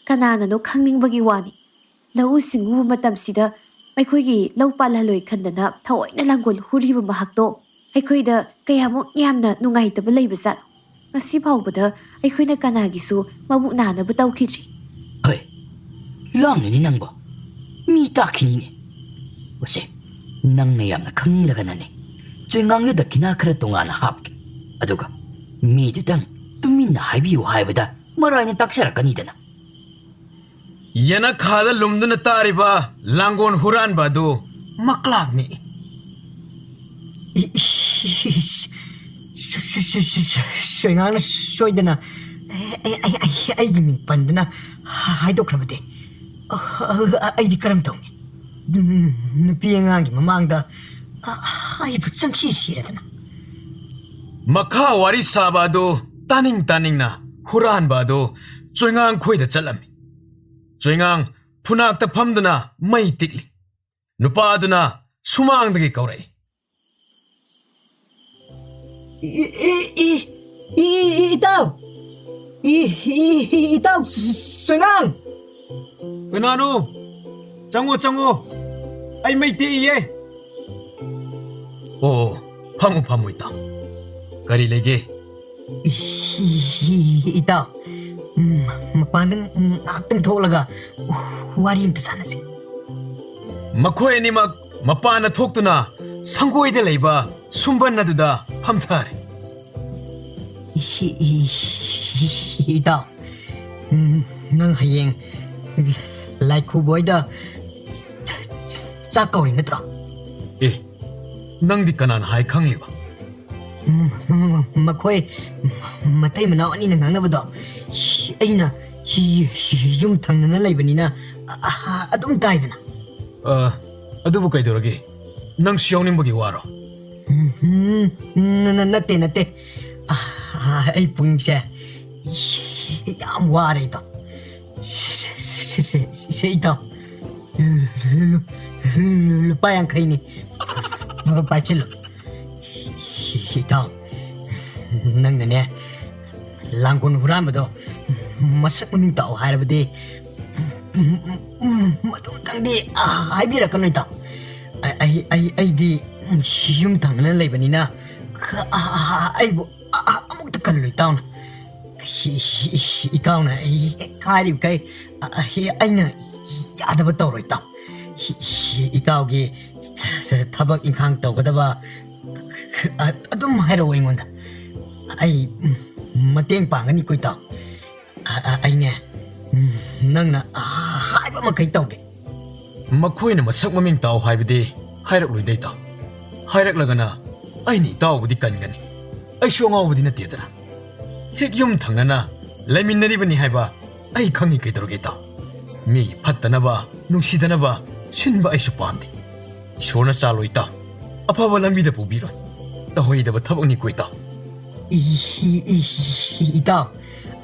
ꯀꯅꯥꯅꯅꯣ ꯈꯪꯅꯤꯡꯕꯒꯤ ꯋꯥꯅꯤ꯫ ꯂꯧꯎ ꯁꯤꯡꯎꯕ ꯃꯇꯝꯁꯤꯗ ꯑꯩꯈꯣꯏꯒꯤ ꯂꯧ ꯄꯥꯜꯍꯜꯂꯣꯏ ꯈꯟꯗꯅ ꯊꯑꯣꯏꯅ ꯂꯥꯡꯒꯣꯜ ꯍꯨꯔꯤꯕ ꯃꯍꯥꯛꯇꯣ ꯑꯩꯈꯣꯏꯗ ꯀꯌꯥꯃꯨꯛ ꯌꯥꯝꯅ ꯅꯨꯡꯉꯥꯏꯇꯕ ꯂꯩꯕꯖꯥꯠꯅꯣ? ꯉꯁꯤ ꯐꯥꯎꯕꯗ ꯑꯩꯈꯣꯏꯅ ꯀꯅꯥꯒꯤꯁꯨ ꯃꯕꯨꯛ ꯅꯥꯅꯕ ꯇꯧꯈꯤꯗ꯭ꯔꯤ꯫ ꯍꯣꯏ, ꯂꯥꯡꯅꯅꯤ ꯅꯪꯕꯣ꯫ ꯃꯤ ꯇꯥꯈꯤꯅꯤꯅꯦ꯫ ꯎꯁꯦ, ꯅꯪꯅ ꯌꯥꯝꯅ ꯈꯪꯅꯤꯡꯂꯒꯅꯅꯦ, ꯆꯣꯏꯉꯥꯡꯗ ꯗꯈꯤꯅꯥ ꯈꯔ ꯇꯣꯉꯥꯟꯅ ꯍꯥꯞꯀꯦ꯫ ꯑꯗꯨꯒ ꯃꯤꯗꯨꯗꯪ ꯇꯨꯃꯤꯟꯅ ꯍꯥꯏꯕꯤꯌꯨ ꯍꯥꯏꯕꯗ ꯃꯔꯥꯏꯅ ꯇꯥꯛꯆꯔꯛꯀꯅꯤꯗꯅ꯫ ꯌꯦꯅꯈꯥꯗ ꯂꯨꯝꯗꯨꯅ ꯇꯥꯔꯤꯕ ꯂꯥꯡꯒꯣꯜ ꯍꯨꯔꯥꯟꯕ ꯑꯗꯨ ꯃꯀ꯭ꯂꯥꯛꯅꯤ꯫ ꯏ-, ꯏ-, ꯏ-, ꯁ-, ꯁ-, ꯁ-, ꯁ-, ꯁ-, ꯁꯣꯏꯉꯥꯡꯅ ꯁꯣꯏꯗꯅ ꯑꯩ-, ꯑꯩ-, ꯑꯩ-, ꯑꯩ-, ꯑꯩꯒꯤ ꯃꯤꯡ ꯄꯟꯗꯨꯅ ꯍꯥꯏꯗꯣꯛꯈ꯭ꯔꯕꯗꯤ꯫ ꯑ-, ꯑ-, ꯑꯩꯗꯤ ꯀꯔꯝ ꯇꯧꯅꯤ? ꯅꯨ-, ꯅꯨꯄꯤ ꯑꯉꯥꯡꯒꯤ ꯃꯃꯥꯡꯗ ꯑ-, ꯑꯩꯕꯨ ꯆꯪꯁꯤ ꯁꯤꯔꯗꯅ꯫ ꯃꯈꯥ ꯋꯥꯔꯤ ꯁꯥꯕ ꯑꯗꯨ ꯇꯥꯅꯤꯡ ꯇꯥꯅꯤꯡꯅ ꯍꯨꯔꯥꯟꯕ ꯑꯗꯨ ꯆꯣꯏꯉꯥꯡ ꯈꯣꯏꯗ ꯆꯠꯂꯝꯃꯤ꯫ ꯆꯣꯏꯉꯥꯡ ꯐꯨꯅꯥꯛꯇ ꯐꯝꯗꯨꯅ ꯃꯩ ꯇꯤꯛꯂꯤ꯫ ꯅꯨꯄꯥ ꯑꯗꯨꯅ ꯁꯨꯃꯥꯡꯗꯒꯤ ꯀꯧꯔꯛꯏ꯫ E-, E-, E-, E-, E-, ꯏꯇꯥꯎ! ꯏ-, ꯏ-, ꯏ-, ꯏꯇꯥꯎ ꯆꯣꯏꯉꯥꯡ! ꯀꯅꯥꯅꯣ? ꯆꯪꯉꯣ, ꯆꯪꯉꯣ꯫ ꯑꯩ ꯃꯩ ꯇꯦꯛꯏꯌꯦ꯫ ꯑꯣ, ꯐꯝꯃꯨ, ꯐꯝꯃꯨ, ꯏꯇꯥꯎ꯫ ꯀꯔꯤ ꯂꯩꯒꯦ? ꯏ-, ꯏ-, ꯏꯇꯥꯎ, ꯎꯝ, ꯃꯄꯥꯟꯗ ꯉꯥꯛꯇꯪ ꯊꯣꯛꯂꯒ ꯋꯥꯔꯤ ꯑꯝꯇ ꯁꯥꯟꯅꯁꯤ꯫ ꯃꯈꯣꯏ ꯑꯅꯤꯃꯛ ꯃꯄꯥꯟꯗ ꯊꯣꯛꯇꯨꯅ ꯁꯪꯒꯣꯏꯗ ꯂꯩꯕ ꯁꯨꯝꯕꯟ ꯑꯗꯨꯗ ꯐꯝꯊꯔꯦ꯫ ꯏ-, ꯏ-, ꯏ-, ꯏꯇꯥꯎ, ꯎꯝ, ꯅꯪ ꯍꯌꯦꯡ ꯂꯥꯏꯈꯨꯕ ꯍꯣꯏꯗ ꯆꯥꯛ ꯀꯧꯔꯤ ꯅꯠꯇ꯭ꯔꯣ? ꯑꯦ, ꯅꯪꯗꯤ ꯀꯅꯥꯅ ꯍꯥꯏ ꯈꯪꯂꯤꯕ? ꯎꯝ, ꯎꯝ, ꯃꯈꯣꯏ ꯃꯇꯩ ꯃꯅꯥꯎ ꯑꯅꯤꯅ ꯉꯥꯡꯅꯕꯗꯣ ꯑꯩꯅ ꯌꯨꯝ ꯊꯪꯅꯅ ꯂꯩꯕꯅꯤꯅ ꯑ-, ꯑ-, ꯑꯗꯨꯝ ꯇꯥꯏꯗꯅ꯫ ꯑ, ꯑꯗꯨꯕꯨ ꯀꯩꯗꯧꯔꯒꯦ? ꯅꯪꯁꯨ ꯌꯥꯎꯅꯤꯡꯕꯒꯤ ꯋꯥꯔꯣ? ꯎꯝ, ꯎꯝ, ꯅ-, ꯅ-, ꯅꯠꯇꯦ, ꯅꯠꯇꯦ꯫ ꯑ, ꯑ, ꯑꯩ ꯄꯨꯛꯅꯤꯡꯁꯦ ꯌꯥꯝ ꯋꯥꯔꯦ ꯏꯇꯥꯎ꯫ ꯁꯦ, ꯁꯦ, ꯁꯦ, ꯁꯦ, ꯁꯦ, ꯏꯇꯥꯎ꯫ ꯂꯨ-, ꯂꯨ-, ꯂꯨ-, ꯂꯨꯄꯥ ꯌꯥꯡꯈꯩꯅꯤ꯫ ꯄꯥꯏꯁꯤꯜꯂꯨ꯫ ꯏꯇꯥꯎ, ꯅꯪꯅꯅꯦ, ꯂꯥꯡꯒꯣꯜ ꯍꯨꯔꯥꯟꯕꯗꯣ ꯃꯁꯛ ꯃꯃꯤꯡ ꯇꯥꯛꯑꯣ ꯍꯥꯏꯔꯕꯗꯤ, ꯃꯗꯨꯝꯇꯪꯗꯤ ꯍꯥꯏꯕꯤꯔꯛꯀꯅꯨ, ꯏꯇꯥꯎ꯫ ꯑꯩ, ꯑꯩ, ꯑꯩ, ꯑꯩꯗꯤ ꯌꯨꯝ ꯊꯪꯅꯅ ꯂꯩꯕꯅꯤꯅ, ꯑꯩꯕꯨ ꯑꯃꯨꯛꯇ ꯀꯜꯂꯨ, ꯏꯇꯥꯎꯅ꯫ ꯏꯇꯥꯎꯅ ꯑꯩ ꯍꯦꯛ ꯍꯥꯏꯔꯤꯕꯈꯩ ꯑꯩꯅ ꯌꯥꯗꯕ ꯇꯧꯔꯣꯏ, ꯏꯇꯥꯎ꯫ ꯏꯇꯥꯎꯒꯤ ꯊꯕꯛ ꯏꯪꯈꯥꯡ ꯇꯧꯒꯗꯕ ꯑꯗꯨꯝ ꯍꯥꯏꯔꯛꯑꯣ ꯑꯩꯉꯣꯟꯗ꯫ ꯑꯩ, ꯎꯝ, ꯃꯇꯦꯡ ꯄꯥꯡꯒꯅꯤꯀꯣ ꯏꯇꯥꯎ꯫ ꯑ, ꯑ, ꯑꯩꯅꯦ, ꯎꯝ, ꯅꯪꯅ, ꯑ, ꯍꯥꯏꯕ ꯃꯈꯩ ꯇꯧꯒꯦ꯫ ꯃꯈꯣꯏꯅ ꯃꯁꯛ ꯃꯃꯤꯡ ꯇꯥꯎ ꯍꯥꯏꯕꯗꯤ ꯍꯥꯏꯔꯛꯂꯣꯏꯗ ꯏꯇꯥꯎ꯫ ꯍꯥꯏꯔꯛꯂꯒꯅ ꯑꯩꯅ ꯏꯇꯥꯎꯕꯨꯗꯤ ꯀꯟꯒꯅꯤ꯫ ꯑꯩꯁꯨ ꯑꯉꯥꯎꯕꯗꯤ ꯅꯠꯇꯦꯗꯅ꯫ ꯍꯦꯛ ꯌꯨꯝ ꯊꯪꯅꯅ ꯂꯩꯃꯤꯟꯅꯔꯤꯕꯅꯤ ꯍꯥꯏꯕ ꯑꯩ ꯈꯪꯉꯤ ꯀꯩꯗꯧꯔꯒꯦ ꯏꯇꯥꯎ? ꯃꯤꯒꯤ ꯐꯠꯇꯅꯕ, ꯅꯨꯡꯁꯤꯗꯅꯕ ꯁꯤꯟꯕ ꯑꯩꯁꯨ ꯄꯥꯝꯗꯦ꯫ ꯏꯁꯣꯔꯅ ꯆꯥꯜꯂꯣꯏ ꯏꯇꯥꯎ꯫ ꯑꯐꯕ ꯂꯝꯕꯤꯗ ꯄꯨꯕꯤꯔꯣꯏ꯫ ꯇꯧꯍꯩꯗꯕ ꯊꯕꯛꯅꯤꯀꯣ ꯏꯇꯥꯎ꯫ ꯏ-, ꯏ-, ꯏ-, ꯏ-, ꯏꯇꯥꯎ,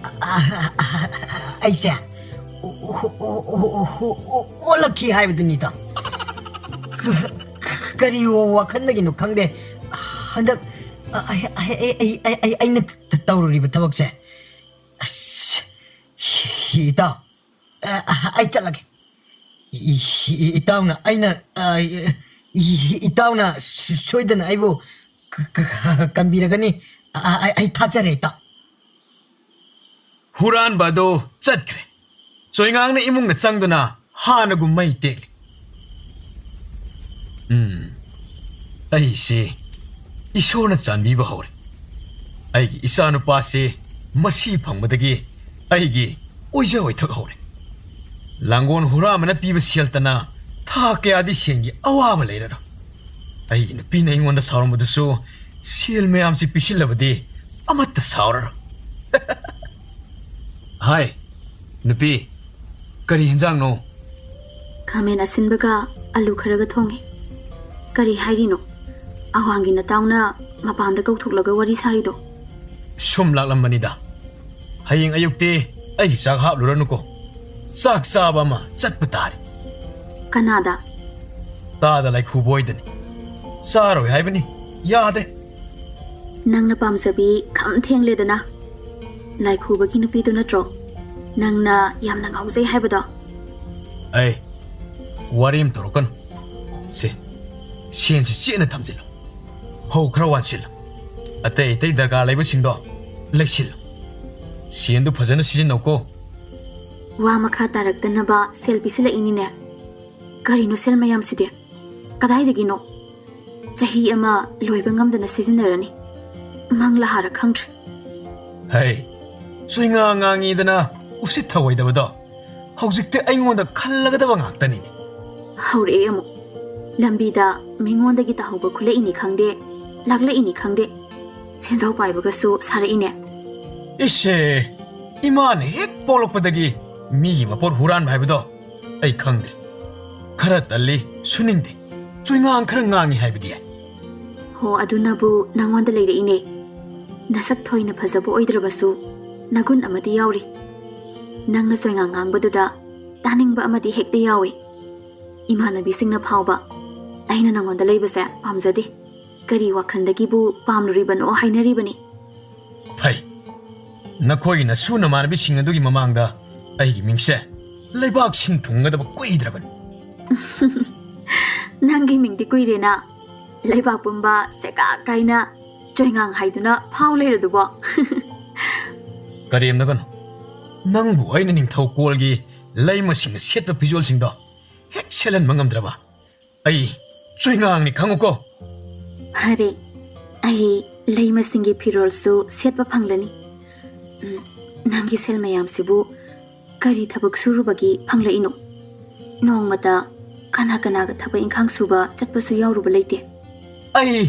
ꯑ-, ꯑ-, ꯑ-, ꯑ-, ꯑꯩꯁꯦ ꯑꯣ-, ꯑꯣ-, ꯑꯣꯜꯂꯛꯈꯤ ꯍꯥꯏꯕꯗꯨꯅꯤ ꯏꯇꯥꯎ꯫ ꯀ-, ꯀ-, ꯀꯔꯤ ꯋꯥꯈꯜꯗꯒꯤꯅꯣ ꯈꯪꯗꯦ꯫ ꯍꯟꯗꯛ ꯑ-, ꯑꯩ-, ꯑꯩ-, ꯑꯩꯅ ꯇ-, ꯇꯧꯔꯨꯔꯤꯕ ꯊꯕꯛꯁꯦ꯫ ꯑꯁ, ꯏꯇꯥꯎ, ꯑ, ꯑꯩ ꯆꯠꯂꯒꯦ꯫ ꯏ-, ꯏ-, ꯏꯇꯥꯎꯅ ꯑꯩꯅ, ꯑ, ꯏ-, ꯏ-, ꯏꯇꯥꯎꯅ ꯁꯣꯏꯗꯅ ꯑꯩꯕꯨ ꯀ-, ꯀ-, ꯀꯟꯕꯤꯔꯒꯅꯤ꯫ ꯑ-, ꯑ-, ꯑꯩ ꯊꯥꯖꯔꯦ, ꯏꯇꯥꯎ꯫ ꯍꯨꯔꯥꯟꯕ ꯑꯗꯨ ꯆꯠꯈ꯭ꯔꯦ꯫ ꯆꯣꯏꯉꯥꯡꯅ ꯏꯃꯨꯡꯗ ꯆꯪꯗꯨꯅ ꯍꯥꯟꯅꯒꯨꯝ ꯃꯩ ꯇꯦꯛꯂꯤ꯫ ꯎꯝ, ꯑꯩꯁꯤ ꯏꯁꯣꯔꯅ ꯆꯥꯟꯕꯤꯕ ꯍꯧꯔꯦ꯫ ꯑꯩꯒꯤ ꯏꯆꯥꯅꯨꯄꯥꯁꯤ ꯃꯁꯤ ꯐꯪꯕꯗꯒꯤ ꯑꯩꯒꯤ ꯑꯣꯏꯖ ꯑꯣꯏꯊꯛ ꯍꯧꯔꯦ꯫ ꯂꯥꯡꯒꯣꯜ ꯍꯨꯔꯥꯟꯕꯅ ꯄꯤꯕ ꯁꯦꯜꯇꯅ ꯊꯥ ꯀꯌꯥꯗꯤ ꯁꯦꯟꯒꯤ ꯑꯋꯥꯕ ꯂꯩꯔꯔꯣꯏ꯫ ꯑꯩꯒꯤ ꯅꯨꯄꯤꯅ ꯑꯩꯉꯣꯟꯗ ꯁꯥꯎꯔꯝꯕꯗꯨꯁꯨ ꯁꯦꯜ ꯃꯌꯥꯝꯁꯤ ꯄꯤꯁꯤꯜꯂꯕꯗꯤ ꯑꯃꯠꯇ ꯁꯥꯎꯔꯔꯣꯏ꯫ ꯍꯥꯏ, ꯅꯨꯄꯤ, ꯀꯔꯤ ꯍꯦꯟꯖꯥꯡꯅꯣ? ꯈꯥꯃꯦꯟ ꯑꯁꯤꯟꯕꯒ ꯑꯂꯨ ꯈꯔꯒ ꯊꯣꯡꯉꯦ꯫ ꯀꯔꯤ ꯍꯥꯏꯔꯤꯅꯣ? ꯑꯋꯥꯡꯒꯤ ꯅꯇꯥꯎꯅ ꯃꯄꯥꯟꯗ ꯀꯧꯊꯣꯛꯂꯒ ꯋꯥꯔꯤ ꯁꯥꯔꯤꯗꯣ? ꯁꯨꯝ ꯂꯥꯛꯂꯝꯕꯅꯤꯗ꯫ ꯍꯌꯦꯡ ꯑꯌꯨꯛꯇꯤ ꯑꯩꯒꯤ ꯆꯥꯛ ꯍꯥꯞꯂꯨꯔꯅꯨꯀꯣ꯫ ꯆꯥꯛ ꯆꯥꯕ ꯑꯃ ꯆꯠꯄ ꯇꯥꯔꯦ꯫ ꯀꯅꯥꯗ? ꯇꯥꯗ ꯂꯥꯏꯈꯨꯕꯣꯏꯗꯅꯤ꯫ ꯆꯥꯔꯣꯏ ꯍꯥꯏꯕꯅꯤ, ꯌꯥꯗ꯭ꯔꯦ꯫ ꯅꯪꯅ ꯄꯥꯝꯖꯕꯤ ꯈꯝ ꯊꯦꯡꯂꯦꯗꯅ꯫ ꯂꯥꯏꯈꯨꯕꯒꯤ ꯅꯨꯄꯤꯗꯨ ꯅꯠꯇ꯭ꯔꯣ ꯅꯪꯅ ꯌꯥꯝꯅ ꯉꯥꯎꯖꯩ ꯍꯥꯏꯕꯗꯣ? ꯑꯩ, ꯋꯥꯔꯤ ꯑꯃ ꯇꯧꯔꯛꯀꯅꯨ꯫ ꯁꯦ, ꯁꯦꯟꯁꯤ ꯆꯦꯠꯅ ꯊꯝꯖꯤꯜꯂꯨ꯫ ꯐꯧ ꯈꯔ ꯋꯥꯟꯁꯤꯜꯂꯨ꯫ ꯑꯇꯩ ꯑꯇꯩ ꯗꯔꯀꯥꯔ ꯂꯩꯕꯁꯤꯡꯗꯣ ꯂꯩꯁꯤꯜꯂꯨ꯫ ꯁꯦꯟꯗꯨ ꯐꯖꯅ ꯁꯤꯖꯤꯟꯅꯧꯀꯣ꯫ ꯋꯥ ꯃꯈꯥ ꯇꯥꯔꯛꯇꯅꯕ ꯁꯦꯜ ꯄꯤꯁꯤꯜꯂꯛꯏꯅꯤꯅꯦ꯫ ꯀꯔꯤꯅꯣ ꯁꯦꯜ ꯃꯌꯥꯝꯁꯤꯗꯤ? ꯀꯗꯥꯏꯗꯒꯤꯅꯣ? ꯆꯍꯤ ꯑꯃ ꯂꯣꯏꯕ ꯉꯝꯗꯅ ꯁꯤꯖꯤꯟꯅꯔꯅꯤ꯫ ꯃꯪꯂꯥ ꯍꯥꯔ ꯈꯪꯗ꯭ꯔꯦ꯫ ꯍꯩ, ꯆꯨꯏꯉꯥ ꯉꯥꯡꯉꯤꯗꯅ ꯎꯁꯤꯠ ꯊꯑꯣꯏꯗꯕꯗꯣ ꯍꯧꯖꯤꯛꯇꯤ ꯑꯩꯉꯣꯟꯗ ꯈꯜꯂꯒꯗꯕ ꯉꯥꯛꯇꯅꯤꯅꯦ꯫ ꯍꯧꯔꯛꯑꯦ ꯑꯃꯨꯛ꯫ ꯂꯝꯕꯤꯗ ꯃꯤꯉꯣꯟꯗꯒꯤ ꯇꯥꯍꯧꯕ ꯈꯨꯠꯂꯛꯏꯅꯤ ꯈꯪꯗꯦ, ꯂꯥꯛꯂꯛꯏꯅꯤ ꯈꯪꯗꯦ, ꯁꯦꯟꯖꯥꯎ ꯄꯥꯏꯕꯒꯁꯨ ꯁꯥꯔꯛꯏꯅꯦ꯫ ꯏꯁꯦ, ꯏꯃꯥꯅ ꯍꯦꯛ ꯄꯣꯛꯂꯛꯄꯗꯒꯤ ꯃꯤꯒꯤ ꯃꯄꯣꯠ ꯍꯨꯔꯥꯟꯕ ꯍꯥꯏꯕꯗꯣ ꯑꯩ ꯈꯪꯗ꯭ꯔꯦ꯫ ꯈꯔ ꯇꯜꯂꯤ, ꯁꯨꯅꯤꯡꯗꯦ꯫ ꯆꯨꯏꯉꯥꯡ ꯈꯔ ꯉꯥꯡꯉꯤ ꯍꯥꯏꯕꯗꯤ ꯌꯥꯏ꯫ ꯍꯣ, ꯑꯗꯨꯅꯕꯨ ꯅꯪꯉꯣꯟꯗ ꯂꯩꯔꯛꯏꯅꯦ꯫ ꯅꯁꯛ ꯊꯣꯏꯅ ꯐꯖꯕ ꯑꯣꯏꯗ꯭ꯔꯕꯁꯨ ꯅꯒꯨꯟ ꯑꯃꯗꯤ ꯌꯥꯎꯔꯤ꯫ ꯅꯪꯅ ꯆꯣꯏꯉꯥꯡ ꯉꯥꯡꯕꯗꯨꯗ ꯇꯥꯅꯤꯡꯕ ꯑꯃꯗꯤ ꯍꯦꯛꯇ ꯌꯥꯎꯏ꯫ ꯏꯃꯥꯟꯅꯕꯤꯁꯤꯡꯅ ꯐꯥꯎꯕ ꯑꯩꯅ ꯅꯪꯉꯣꯟꯗ ꯂꯩꯕꯁꯦ ꯄꯥꯝꯖꯗꯦ꯫ ꯀꯔꯤ ꯋꯥꯈꯜꯗꯒꯤꯕꯨ ꯄꯥꯝꯂꯨꯔꯤꯕꯅꯣ ꯍꯥꯏꯅꯔꯤꯕꯅꯤ꯫ ꯐꯩ, ꯅꯈꯣꯏꯒꯤ ꯅꯁꯨ ꯅꯃꯥꯟꯅꯕꯤꯁꯤꯡ ꯑꯗꯨꯒꯤ ꯃꯃꯥꯡꯗ ꯑꯩꯒꯤ ꯃꯤꯡꯁꯦ ꯂꯩꯕꯥꯛ ꯁꯤꯟ ꯊꯨꯡꯒꯗꯕ ꯀꯨꯏꯗ꯭ꯔꯕꯅꯤ꯫ ꯅꯪꯒꯤ ꯃꯤꯡꯗꯤ ꯀꯨꯏꯔꯦꯅ ꯂꯩꯕꯥꯛ ꯄꯨꯝꯕ ꯁꯦꯒꯥꯛ ꯀꯥꯏꯅ ꯆꯣꯏꯉꯥꯡ ꯍꯥꯏꯗꯨꯅ ꯐꯥꯎ ꯂꯩꯔꯗꯨꯕꯣ꯫ ꯀꯔꯦꯝꯅꯒꯅꯨ꯫ ꯅꯪꯕꯨ ꯑꯩꯅ ꯅꯤꯡꯊꯧ ꯀꯣꯜꯒꯤ ꯂꯩꯃꯁꯤꯡꯅ ꯁꯦꯠꯄ ꯐꯤꯖꯣꯜꯁꯤꯡꯗꯣ ꯍꯦꯛ ꯁꯦꯠꯍꯟꯕ ꯉꯝꯗ꯭ꯔꯕ ꯑꯩ ꯆꯣꯏꯉꯥꯡꯅꯤ ꯈꯪꯉꯨꯀꯣ꯫ ꯐꯔꯦ, ꯑꯩ ꯂꯩꯃꯁꯤꯡꯒꯤ ꯐꯤꯔꯣꯜꯁꯨ ꯁꯦꯠꯄ ꯐꯪꯂꯅꯤ꯫ ꯎꯝ, ꯅꯪꯒꯤ ꯁꯦꯜ ꯃꯌꯥꯝꯁꯤꯕꯨ ꯀꯔꯤ ꯊꯕꯛ ꯁꯨꯔꯨꯕꯒꯤ ꯐꯪꯂꯛꯏꯅꯣ? ꯅꯣꯡꯃꯇ ꯀꯅꯥ ꯀꯅꯥꯒ ꯊꯕꯛ ꯏꯪꯈꯥꯡ ꯁꯨꯕ ꯆꯠꯄꯁꯨ ꯌꯥꯎꯔꯨꯕ ꯂꯩꯇꯦ꯫ ꯑꯩ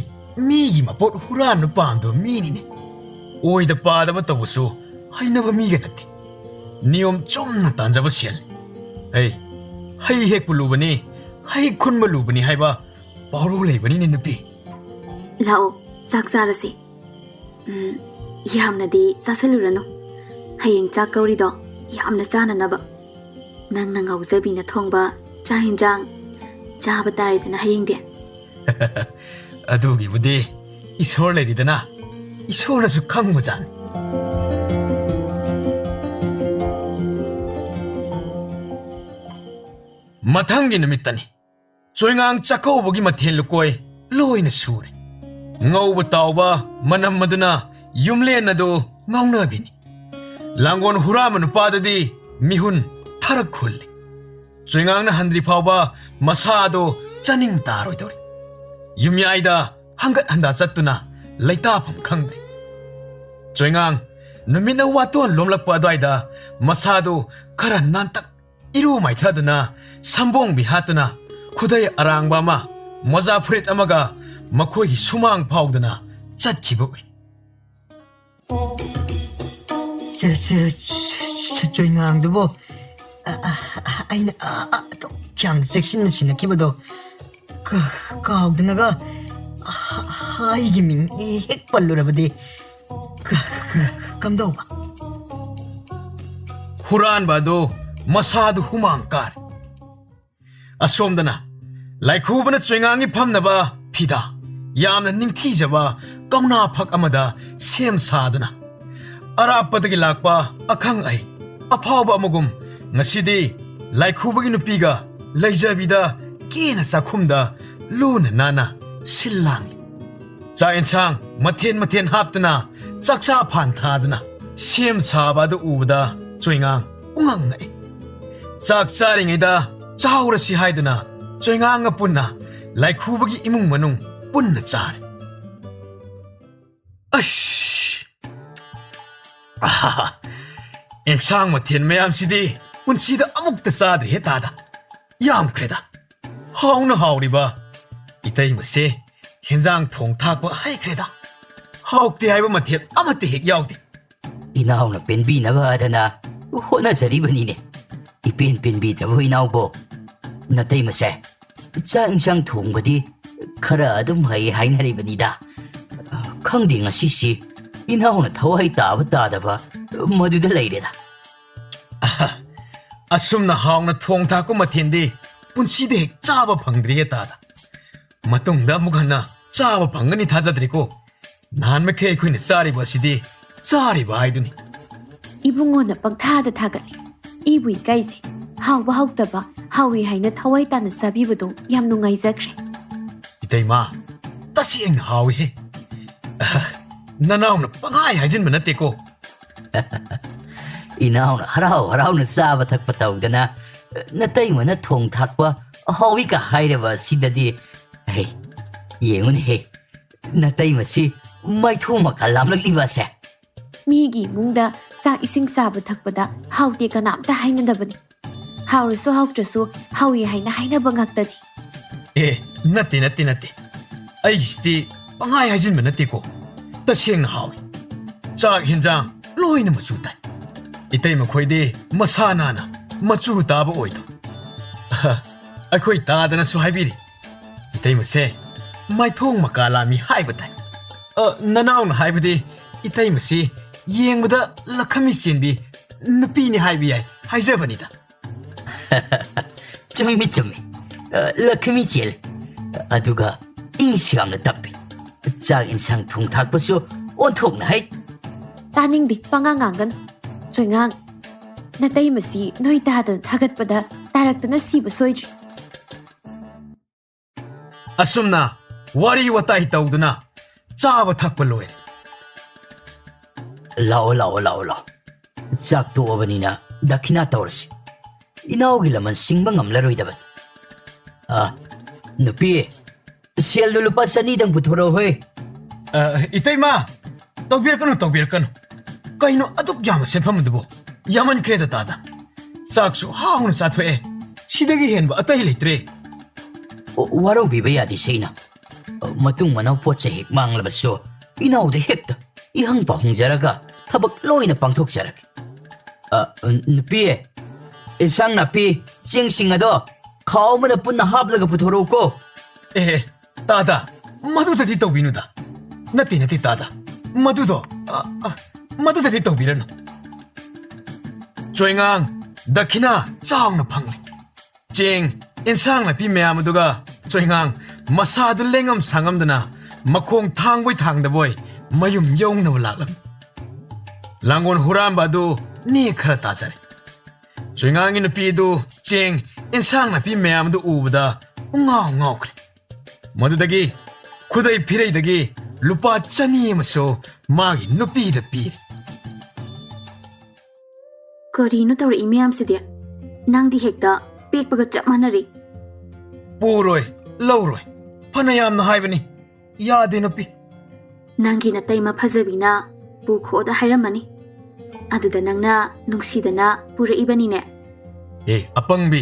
ꯃꯤꯒꯤ ꯃꯄꯣꯠ ꯍꯨꯔꯥꯟꯕ ꯄꯥꯝꯗꯕ ꯃꯤꯅꯤꯅꯦ꯫ ꯑꯣꯏꯗ ꯄꯥꯗꯕ ꯇꯧꯕꯁꯨ ꯍꯩꯅꯕ ꯃꯤꯒ ꯅꯠꯇꯦ꯫ ꯅꯤꯌꯣꯝ ꯆꯨꯝꯅ ꯇꯥꯟꯖꯕ ꯁꯦꯜ꯫ ꯑꯩ ꯍꯩ ꯍꯦꯛꯄ ꯂꯨꯕꯅꯤ, ꯍꯩ ꯈꯨꯟꯕ ꯂꯨꯕꯅꯤ ꯍꯥꯏꯕ ꯄꯥꯎꯔꯧ ꯂꯩꯕꯅꯤꯅꯦ ꯅꯨꯄꯤ꯫ ꯂꯥꯛꯑꯣ, ꯆꯥꯛ ꯆꯥꯔꯁꯤ꯫ ꯎꯝ, ꯌꯥꯝꯅꯗꯤ ꯆꯥꯁꯤꯜꯂꯨꯔꯅꯨ꯫ ꯍꯌꯦꯡ ꯆꯥꯛ ꯀꯧꯔꯤꯗꯣ ꯌꯥꯝꯅ ꯆꯥꯅꯅꯕ꯫ ꯅꯪꯅ ꯉꯥꯎꯖꯕꯤꯅ ꯊꯣꯡꯕ ꯆꯥꯛ ꯌꯦꯟꯖꯥꯡ ꯆꯥꯕ ꯇꯥꯔꯦꯗꯅ ꯍꯌꯦꯡꯗꯤ꯫ ꯑꯗꯨꯒꯤꯕꯨꯗꯤ ꯏꯁꯣꯔ ꯂꯩꯔꯤꯗꯅ, ꯏꯁꯣꯔꯅꯁꯨ ꯈꯪꯕꯖꯥꯠꯅꯤ꯫ ꯃꯊꯪꯒꯤ ꯅꯨꯃꯤꯠꯇꯅꯤ꯫ ꯆꯣꯏꯉꯥꯡ ꯆꯥꯛꯀꯧꯕꯒꯤ ꯃꯊꯦꯜ ꯂꯨꯀꯣꯏ ꯂꯣꯏꯅ ꯁꯨꯔꯦ꯫ ꯉꯧꯕ ꯇꯥꯎꯕ ꯃꯅꯝ ꯑꯗꯨꯅ ꯌꯨꯝꯂꯦꯟ ꯑꯗꯨ ꯉꯥꯎꯅꯕꯤꯅꯤ꯫ ꯂꯥꯡꯒꯣꯜ ꯍꯨꯔꯥꯟꯕ ꯅꯨꯄꯥꯗꯨꯗꯤ ꯃꯤꯍꯨꯟ ꯊꯔꯛ ꯍꯨꯜꯂꯤ꯫ ꯆꯣꯏꯉꯥꯡꯅ ꯍꯟꯗ꯭ꯔꯤ ꯐꯥꯎꯕ ꯃꯁꯥ ꯑꯗꯨ ꯆꯥꯅꯤꯡ ꯇꯥꯔꯣꯏꯗꯧꯔꯤ꯫ ꯌꯨꯝꯌꯥꯏꯗ ꯍꯪꯒꯠ ꯍꯟꯗ ꯆꯠꯇꯨꯅ ꯂꯩꯇꯥꯐꯝ ꯈꯪꯗ꯭ꯔꯤ꯫ ꯆꯣꯏꯉꯥꯡ ꯅꯨꯃꯤꯠꯅ ꯋꯥꯇꯣꯟ ꯂꯣꯝꯂꯛꯄ ꯑꯗꯨꯋꯥꯏꯗ ꯃꯁꯥꯗꯨ ꯈꯔ ꯅꯥꯟꯇꯛ ꯏꯔꯨ ꯃꯥꯏꯊꯗꯨꯅ, ꯁꯝꯕꯣꯡꯕꯤ ꯍꯥꯠꯇꯨꯅ, ꯈꯨꯗꯩ ꯑꯔꯥꯡꯕ ꯑꯃ, ꯃꯣꯖꯥ ꯐꯨꯔꯤꯠ ꯑꯃꯒ ꯃꯈꯣꯏꯒꯤ ꯁꯨꯃꯥꯡ ꯐꯥꯎꯗꯨꯅ ꯆꯠꯈꯤꯕ ꯎꯏ꯫ ꯆ-, ꯆ-, ꯆ-, ꯆꯣꯏꯉꯥꯡꯗꯨꯕꯨ, ꯑ, ꯑ, ꯑꯩꯅ, ꯑ, ꯑ, ꯑꯗꯨꯛ ꯌꯥꯝꯅ ꯆꯦꯛꯁꯤꯟꯅ ꯁꯤꯟꯅꯈꯤꯕꯗꯣ ꯀ-, ꯀꯥꯎꯗꯅꯒ, ꯑ, ꯑꯩꯒꯤ ꯃꯤꯡ ꯍꯦꯛ ꯄꯜꯂꯨꯔꯕꯗꯤ ꯀ-, ꯀ-, ꯀꯝꯗꯧꯕ? ꯍꯨꯔꯥꯟꯕ ꯑꯗꯨ ꯃꯁꯥꯗꯨ ꯍꯨꯃꯥꯡ ꯀꯥꯔꯦ꯫ ꯑꯁꯣꯝꯗꯅ ꯂꯥꯏꯈꯨꯕꯅ ꯆꯣꯏꯉꯥꯡꯒꯤ ꯐꯝꯅꯕ ꯐꯤꯗꯥ, ꯌꯥꯝꯅ ꯅꯤꯡꯊꯤꯖꯕ ꯀꯧꯅꯥ ꯐꯛ ꯑꯃꯗ ꯁꯦꯝ ꯁꯥꯗꯨꯅ, ꯑꯔꯥꯞꯄꯗꯒꯤ ꯂꯥꯛꯄ ꯑꯈꯪ ꯑꯍꯩ ꯑꯐꯥꯎꯕ ꯑꯃꯒꯨꯝ ꯉꯁꯤꯗꯤ ꯂꯥꯏꯈꯨꯕꯒꯤ ꯅꯨꯄꯤꯒ ꯂꯩꯖꯕꯤꯗ ꯀꯦꯅ ꯆꯥꯛꯈꯨꯝꯗ ꯂꯨꯅ ꯅꯥꯟꯅ ꯁꯤꯜ ꯂꯥꯡꯂꯤ꯫ ꯆꯥꯛ ꯌꯦꯟꯁꯥꯡ ꯃꯊꯦꯜ ꯃꯊꯦꯜ ꯍꯥꯞꯇꯨꯅ, ꯆꯥꯛꯆꯥ ꯐꯥꯟ ꯊꯥꯗꯨꯅ ꯁꯦꯝ ꯁꯥꯕ ꯑꯗꯨ ꯎꯕꯗ ꯆꯣꯏꯉꯥꯡ ꯄꯨꯡꯉꯛ ꯉꯛꯏ꯫ ꯆꯥꯛ ꯆꯥꯔꯤꯉꯩꯗ ꯆꯥꯍꯧꯔꯁꯤ ꯍꯥꯏꯗꯨꯅ ꯆꯣꯏꯉꯥꯡꯒ ꯄꯨꯟꯅ ꯂꯥꯏꯈꯨꯕꯒꯤ ꯏꯃꯨꯡ ꯃꯅꯨꯡ ꯄꯨꯟꯅ ꯆꯥꯔꯦ꯫ ꯑꯁ! ꯑꯍꯥꯍꯥ! ꯑꯦꯟꯁꯥꯡ ꯃꯊꯦꯜ ꯃꯌꯥꯝꯁꯤꯗꯤ ꯄꯨꯟꯁꯤꯗ ꯑꯃꯨꯛꯇ ꯆꯥꯗ꯭ꯔꯤꯍꯦ ꯇꯥꯗ꯫ ꯌꯥꯝꯈ꯭ꯔꯦꯗ꯫ ꯍꯥꯎꯅ ꯍꯥꯎꯔꯤꯕ ꯏꯇꯩꯃꯁꯦ ꯍꯦꯟꯖꯥꯡ ꯊꯣꯡ ꯊꯥꯛꯄ ꯍꯩꯈ꯭ꯔꯦꯗ꯫ ꯍꯥꯎꯇꯦ ꯍꯥꯏꯕ ꯃꯊꯦꯜ ꯑꯃꯠꯇ ꯍꯦꯛ ꯌꯥꯎꯗꯦ꯫ ꯏꯅꯥꯎꯅ ꯄꯦꯟꯕꯤꯅꯕ ꯍꯥꯏꯗꯅ ꯍꯣꯠꯅꯖꯔꯤꯕꯅꯤꯅꯦ꯫ ꯏꯄꯦꯟ ꯄꯦꯟꯕꯤꯗ꯭ꯔꯕꯣ ꯏꯅꯥꯎꯕꯣ? ꯅꯇꯩꯃꯁꯦ ꯆꯥꯛ ꯏꯟꯁꯥꯡ ꯊꯣꯡꯕꯗꯤ ꯈꯔ ꯑꯗꯨꯝ ꯍꯩ ꯍꯥꯏꯅꯔꯤꯕꯅꯤꯗ꯫ ꯈꯪꯗꯦ, ꯉꯁꯤꯁꯤ ꯏꯅꯥꯎꯅ ꯊꯋꯥꯏ ꯇꯥꯕ ꯇꯥꯗꯕ ꯃꯗꯨꯗ ꯂꯩꯔꯦꯗ꯫ ꯑꯍ, ꯑꯁꯨꯝꯅ ꯍꯥꯎꯅ ꯊꯣꯡ ꯊꯥꯛꯄ ꯃꯊꯦꯜꯗꯤ ꯄꯨꯟꯁꯤꯗ ꯍꯦꯛ ꯆꯥꯕ ꯐꯪꯗ꯭ꯔꯤꯌꯦ ꯇꯥꯗ꯫ ꯃꯇꯨꯡꯗ ꯑꯃꯨꯛ ꯍꯟꯅ ꯆꯥꯕ ꯐꯪꯒꯅꯤ ꯊꯥꯖꯗ꯭ꯔꯦꯀꯣ꯫ ꯅꯍꯥꯟꯃꯈꯩ ꯑꯩꯈꯣꯏꯅ ꯆꯥꯔꯤꯕ ꯑꯁꯤꯗꯤ ꯆꯥꯔꯤꯕ ꯍꯥꯏꯗꯨꯅꯤ꯫ ꯏꯕꯨꯡꯉꯣꯅ ꯄꯪꯊꯥꯗ ꯊꯥꯒꯠꯂꯤ꯫ ꯏꯕꯨ ꯏꯀꯥꯏꯖꯩ꯫ ꯍꯥꯎꯕ ꯍꯥꯎꯇꯕ, ꯍꯥꯎꯏ ꯍꯥꯏꯅ ꯊꯋꯥꯏ ꯇꯥꯅ ꯆꯥꯕꯤꯕꯗꯣ ꯌꯥꯝ ꯅꯨꯡꯉꯥꯏꯖꯈ꯭ꯔꯦ꯫ ꯏꯇꯩꯃ, ꯇꯁꯦꯡꯅ ꯍꯥꯎꯏꯍꯦ꯫ ꯑꯍ, ꯅꯅꯥꯎꯅ ꯄꯪꯍꯥꯏ ꯍꯥꯏꯖꯤꯟꯕ ꯅꯠꯇꯦꯀꯣ꯫ ꯏꯅꯥꯎꯅ ꯍꯔꯥꯎ ꯍꯔꯥꯎꯅ ꯆꯥꯕ ꯊꯛꯄ ꯇꯧꯗꯅ, ꯅꯇꯩꯃꯅ ꯊꯣꯡ ꯊꯥꯛꯄ ꯍꯥꯎꯏꯒ ꯍꯥꯏꯔꯕ ꯑꯁꯤꯗꯗꯤ, ꯍꯦ, ꯌꯦꯡꯉꯨꯅꯦꯍꯦ, ꯅꯇꯩꯃꯁꯤ ꯃꯩꯊꯨ ꯃꯀꯥ ꯂꯥꯝꯂꯛꯂꯤꯕ ꯑꯁꯦ꯫ ꯃꯤꯒꯤ ꯏꯃꯨꯡꯗ ꯆꯥꯛ ꯏꯁꯤꯡ ꯆꯥꯕ ꯊꯛꯄꯗ ꯍꯥꯎꯇꯦ ꯀꯅꯥꯝꯇ ꯍꯥꯏꯅꯗꯕꯅꯤ꯫ ꯍꯥꯎꯔꯁꯨ ꯍꯥꯎꯇ꯭ꯔꯁꯨ ꯍꯥꯎꯏ ꯍꯥꯏꯅ ꯍꯥꯏꯅꯕ ꯉꯥꯛꯇꯅꯤ꯫ ꯑꯦ, ꯅꯠꯇꯦ, ꯅꯠꯇꯦ, ꯅꯠꯇꯦ꯫ ꯑꯩꯒꯤꯁꯤꯗꯤ ꯄꯪꯍꯥꯏ ꯍꯥꯏꯖꯤꯟꯕ ꯅꯠꯇꯦꯀꯣ꯫ ꯇꯁꯦꯡꯅ ꯍꯥꯎꯏ꯫ ꯆꯥꯛ ꯍꯦꯟꯖꯥꯡ ꯂꯣꯏꯅ ꯃꯆꯨ ꯇꯥꯏ꯫ ꯏꯇꯩꯃ ꯈꯣꯏꯗꯤ ꯃꯁꯥ ꯅꯥꯟꯅ ꯃꯆꯨ ꯇꯥꯕ ꯑꯣꯏꯗꯣ꯫ ꯑꯩꯈꯣꯏ ꯇꯥꯗꯅꯁꯨ ꯍꯥꯏꯕꯤꯔꯤ꯫ ꯏꯇꯩꯃꯁꯦ ꯃꯥꯏꯊꯣꯡ ꯃꯀꯥ ꯂꯥꯝꯃꯤ ꯍꯥꯏꯕ ꯇꯥꯏ꯫ ꯑ, ꯅꯅꯥꯎꯅ ꯍꯥꯏꯕꯗꯤ ꯏꯇꯩꯃꯁꯤ ꯌꯦꯡꯕꯗ ꯂꯈꯃꯤ ꯆꯦꯟꯕꯤ ꯅꯨꯄꯤꯅꯤ ꯍꯥꯏꯕ ꯌꯥꯏ ꯍꯥꯏꯖꯕꯅꯤꯗ꯫ ꯆꯨꯝꯃꯤ, ꯆꯨꯝꯃꯤ꯫ ꯑ, ꯂꯛꯈꯃꯤ ꯆꯦꯜꯂꯤ꯫ ꯑꯗꯨꯒ ꯏꯪꯁꯨ ꯌꯥꯝꯅ ꯇꯞꯄꯤ꯫ ꯆꯥꯛ ꯏꯟꯁꯥꯡ ꯊꯣꯡ ꯊꯥꯛꯄꯁꯨ ꯑꯣꯟꯊꯣꯛꯅ ꯍꯩ꯫ ꯇꯥꯅꯤꯡꯗꯦ, ꯄꯉꯥꯡ ꯉꯥꯡꯒꯅꯨ꯫ ꯆꯣꯏꯉꯥꯡ, ꯅꯇꯩꯃꯁꯤ ꯅꯣꯏ ꯇꯥꯗꯅ ꯊꯥꯒꯠꯄꯗ ꯇꯥꯔꯛꯇꯅ ꯁꯤꯕ ꯁꯣꯏꯗ꯭ꯔꯦ꯫ ꯑꯁꯨꯝꯅ ꯋꯥꯔꯤ ꯋꯥꯇꯥꯏ ꯇꯧꯗꯨꯅ ꯆꯥꯕ ꯊꯛꯄ ꯂꯣꯏꯔꯦ꯫ ꯂꯥꯛꯑꯣ, ꯂꯥꯛꯑꯣ, ꯂꯥꯛꯑꯣ, ꯂꯥꯛꯑꯣ꯫ ꯆꯥꯛ ꯇꯣꯛꯑꯕꯅꯤꯅ ꯗꯈꯤꯅꯥ ꯇꯧꯔꯁꯤ꯫ ꯏꯅꯥꯎꯒꯤ ꯂꯃꯟ ꯁꯤꯡꯕ ꯉꯝꯂꯔꯣꯏꯗꯕꯅꯤ꯫ ꯑ, ꯅꯨꯄꯤ, ꯁꯦꯜꯗꯨ ꯂꯨꯄꯥ ꯆꯅꯤꯗꯪ ꯄꯨꯊꯣꯔꯛꯑꯣ ꯍꯣꯏ꯫ ꯑ, ꯏꯇꯩꯃ, ꯇꯧꯕꯤꯔꯛꯀꯅꯨ, ꯇꯧꯕꯤꯔꯛꯀꯅꯨ꯫ ꯀꯩꯅꯣ ꯑꯗꯨꯛ ꯌꯥꯝꯕ ꯁꯦꯟꯐꯝ ꯑꯗꯨꯕꯨ? ꯌꯥꯝꯃꯟꯈ꯭ꯔꯦꯗ, ꯇꯥꯗ꯫ ꯆꯥꯛꯁꯨ ꯍꯥꯎꯅ ꯆꯥꯊꯣꯛꯑꯦ꯫ ꯁꯤꯗꯒꯤ ꯍꯦꯟꯕ ꯑꯇꯩ ꯂꯩꯇ꯭ꯔꯦ꯫ ꯑꯣ, ꯋꯥꯔꯧꯕꯤꯕ ꯌꯥꯗꯦ, ꯁꯦ ꯏꯅꯥꯎ꯫ ꯑ, ꯃꯇꯨꯡ ꯃꯅꯥꯎ ꯄꯣꯠ ꯆꯩ ꯍꯦꯛ ꯃꯥꯡꯂꯕꯁꯨ ꯏꯅꯥꯎꯗ ꯍꯦꯛꯇ ꯏꯍꯪ ꯄꯥꯎꯍꯪꯖꯔꯒ ꯊꯕꯛ ꯂꯣꯏꯅ ꯄꯥꯡꯊꯣꯛꯆꯔꯒꯦ꯫ ꯑ, ꯅꯨꯄꯤ, ꯏꯟꯁꯥꯡ ꯅꯥꯄꯤ, ꯆꯦꯡꯁꯤꯡ ꯑꯗꯣ ꯈꯥꯎ ꯑꯃꯗ ꯄꯨꯟꯅ ꯍꯥꯞꯂꯒ ꯄꯨꯊꯣꯔꯛꯎꯀꯣ꯫ ꯑꯦ, ꯇꯥꯗ, ꯃꯗꯨꯗꯗꯤ ꯇꯧꯕꯤꯅꯨꯗ꯫ ꯅꯠꯇꯦ, ꯅꯠꯇꯦ, ꯇꯥꯗ꯫ ꯃꯗꯨꯗꯣ, ꯑ, ꯑ, ꯃꯗꯨꯗꯗꯤ ꯇꯧꯕꯤꯔꯅꯨ꯫ ꯆꯣꯏꯉꯥꯡ, ꯗꯈꯤꯅꯥ ꯆꯥꯎꯅ ꯐꯪꯂꯦ꯫ ꯆꯦꯡ, ꯏꯟꯁꯥꯡ ꯅꯥꯄꯤ ꯃꯌꯥꯝ ꯑꯗꯨꯒ ꯆꯣꯏꯉꯥꯡ ꯃꯁꯥꯗꯨ ꯂꯦꯡꯉꯝ ꯁꯥꯡꯉꯝꯗꯅ ꯃꯈꯣꯡ ꯊꯥꯡꯕꯣꯏ ꯊꯥꯡꯗꯕꯣꯏ ꯃꯌꯨꯝ ꯌꯧꯅꯕ ꯂꯥꯛꯂꯝꯃꯤ꯫ ꯂꯥꯡꯒꯣꯜ ꯍꯨꯔꯥꯟꯕ ꯑꯗꯨ ꯅꯦ ꯈꯔ ꯇꯥꯖꯔꯦ꯫ ꯆꯣꯏꯉꯥꯡꯒꯤ ꯅꯨꯄꯤ ꯑꯗꯨ ꯆꯦꯡ, ꯏꯟꯁꯥꯡ ꯅꯥꯄꯤ ꯃꯌꯥꯝ ꯑꯗꯨ ꯎꯕꯗ ꯄꯨꯡꯉꯥꯎ ꯉꯥꯎꯈ꯭ꯔꯦ꯫ ꯃꯗꯨꯗꯒꯤ ꯈꯨꯗꯩ ꯐꯤꯔꯩꯗꯒꯤ ꯂꯨꯄꯥ ꯆꯅꯤ ꯑꯃꯁꯨ ꯃꯥꯒꯤ ꯅꯨꯄꯤꯗ ꯄꯤꯔꯦ꯫ ꯀꯔꯤꯅꯣ ꯇꯧꯔꯛꯏ ꯃꯌꯥꯝꯁꯤꯗꯤ? ꯅꯪꯗꯤ ꯍꯦꯛꯇ ꯄꯦꯛꯄꯒ ꯆꯞ ꯃꯥꯟꯅꯔꯦ꯫ ꯄꯨꯔꯣꯏ, ꯂꯧꯔꯣꯏ꯫ ꯐꯅ ꯌꯥꯝꯅ ꯍꯥꯏꯕꯅꯤ꯫ ꯌꯥꯗꯦ, ꯅꯨꯄꯤ꯫ ꯅꯪꯒꯤ ꯅꯇꯩꯃ ꯐꯖꯕꯤꯅ ꯄꯨꯈꯣꯗ ꯍꯥꯏꯔꯝꯃꯅꯤ꯫ ꯑꯗꯨꯗ ꯅꯪꯅ ꯅꯨꯡꯁꯤꯗꯅ ꯄꯨꯔꯛꯏꯕꯅꯤꯅꯦ꯫ ꯑꯦ, ꯑꯄꯪꯕꯤ,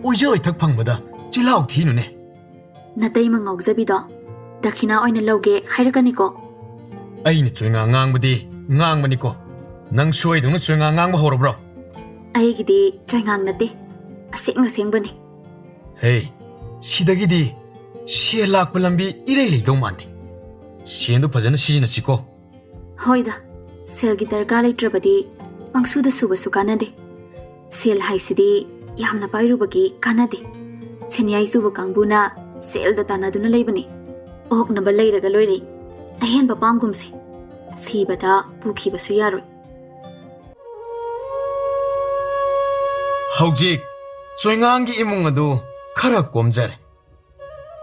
ꯑꯣꯏꯖ ꯑꯣꯏꯊꯛ ꯐꯪꯕꯗ ꯆꯤꯜꯍꯥꯎ ꯊꯤꯅꯨꯅꯦ꯫ ꯅꯇꯩꯃ ꯉꯥꯎꯖꯕꯤꯗꯣ ꯗꯈꯤꯅꯥ ꯑꯣꯏꯅ ꯂꯧꯒꯦ ꯍꯥꯏꯔꯛꯀꯅꯤꯀꯣ꯫ ꯑꯩꯅ ꯆꯣꯏꯉꯥ ꯉꯥꯡꯕꯗꯤ ꯉꯥꯡꯕꯅꯤꯀꯣ꯫ ꯅꯪ ꯁꯣꯏꯗꯧꯅ ꯆꯣꯏꯉꯥ ꯉꯥꯡꯕ ꯍꯧꯔꯕ꯭ꯔꯣ? ꯑꯩꯒꯤꯗꯤ ꯆꯣꯏꯉꯥꯡ ꯅꯠꯇꯦ, ꯑꯁꯦꯡ ꯑꯁꯦꯡꯕꯅꯤ꯫ ꯍꯦ, ꯁꯤꯗꯒꯤꯗꯤ ꯁꯦꯜ ꯂꯥꯛꯄ ꯂꯝꯕꯤ ꯏꯔꯩ ꯂꯩꯗꯧ ꯃꯥꯟꯗꯦ꯫ ꯁꯦꯟꯗꯨ ꯐꯖꯅ ꯁꯤꯖꯤꯟꯅꯁꯤꯀꯣ꯫ ꯍꯣꯏꯗ, ꯁꯦꯜꯒꯤ ꯗꯔꯀꯥꯔ ꯂꯩꯇ꯭ꯔꯕꯗꯤ ꯄꯪꯁꯨꯗ ꯁꯨꯕꯁꯨ ꯀꯥꯟꯅꯗꯦ꯫ ꯁꯦꯜ ꯍꯥꯏꯁꯤꯗꯤ ꯌꯥꯝꯅ ꯄꯥꯏꯔꯨꯕꯒꯤ ꯀꯥꯟꯅꯗꯦ꯫ ꯁꯦꯟꯌꯥꯏ ꯆꯨꯕ ꯀꯥꯡꯕꯨꯅ ꯁꯦꯜꯗ ꯇꯥꯟꯅꯗꯨꯅ ꯂꯩꯕꯅꯤ꯫ ꯑꯣꯛꯅꯕ ꯂꯩꯔꯒ ꯂꯣꯏꯔꯦ꯫ ꯑꯍꯦꯟꯕ ꯄꯥꯝꯒꯨꯝꯁꯦ꯫ ꯁꯤꯕꯗ ꯄꯨꯈꯤꯕꯁꯨ ꯌꯥꯔꯣꯏ꯫ ꯍꯧꯖꯤꯛ ꯆꯣꯏꯉꯥꯡꯒꯤ ꯏꯃꯨꯡ ꯑꯗꯨ ꯈꯔ ꯀꯣꯝꯖꯔꯦ꯫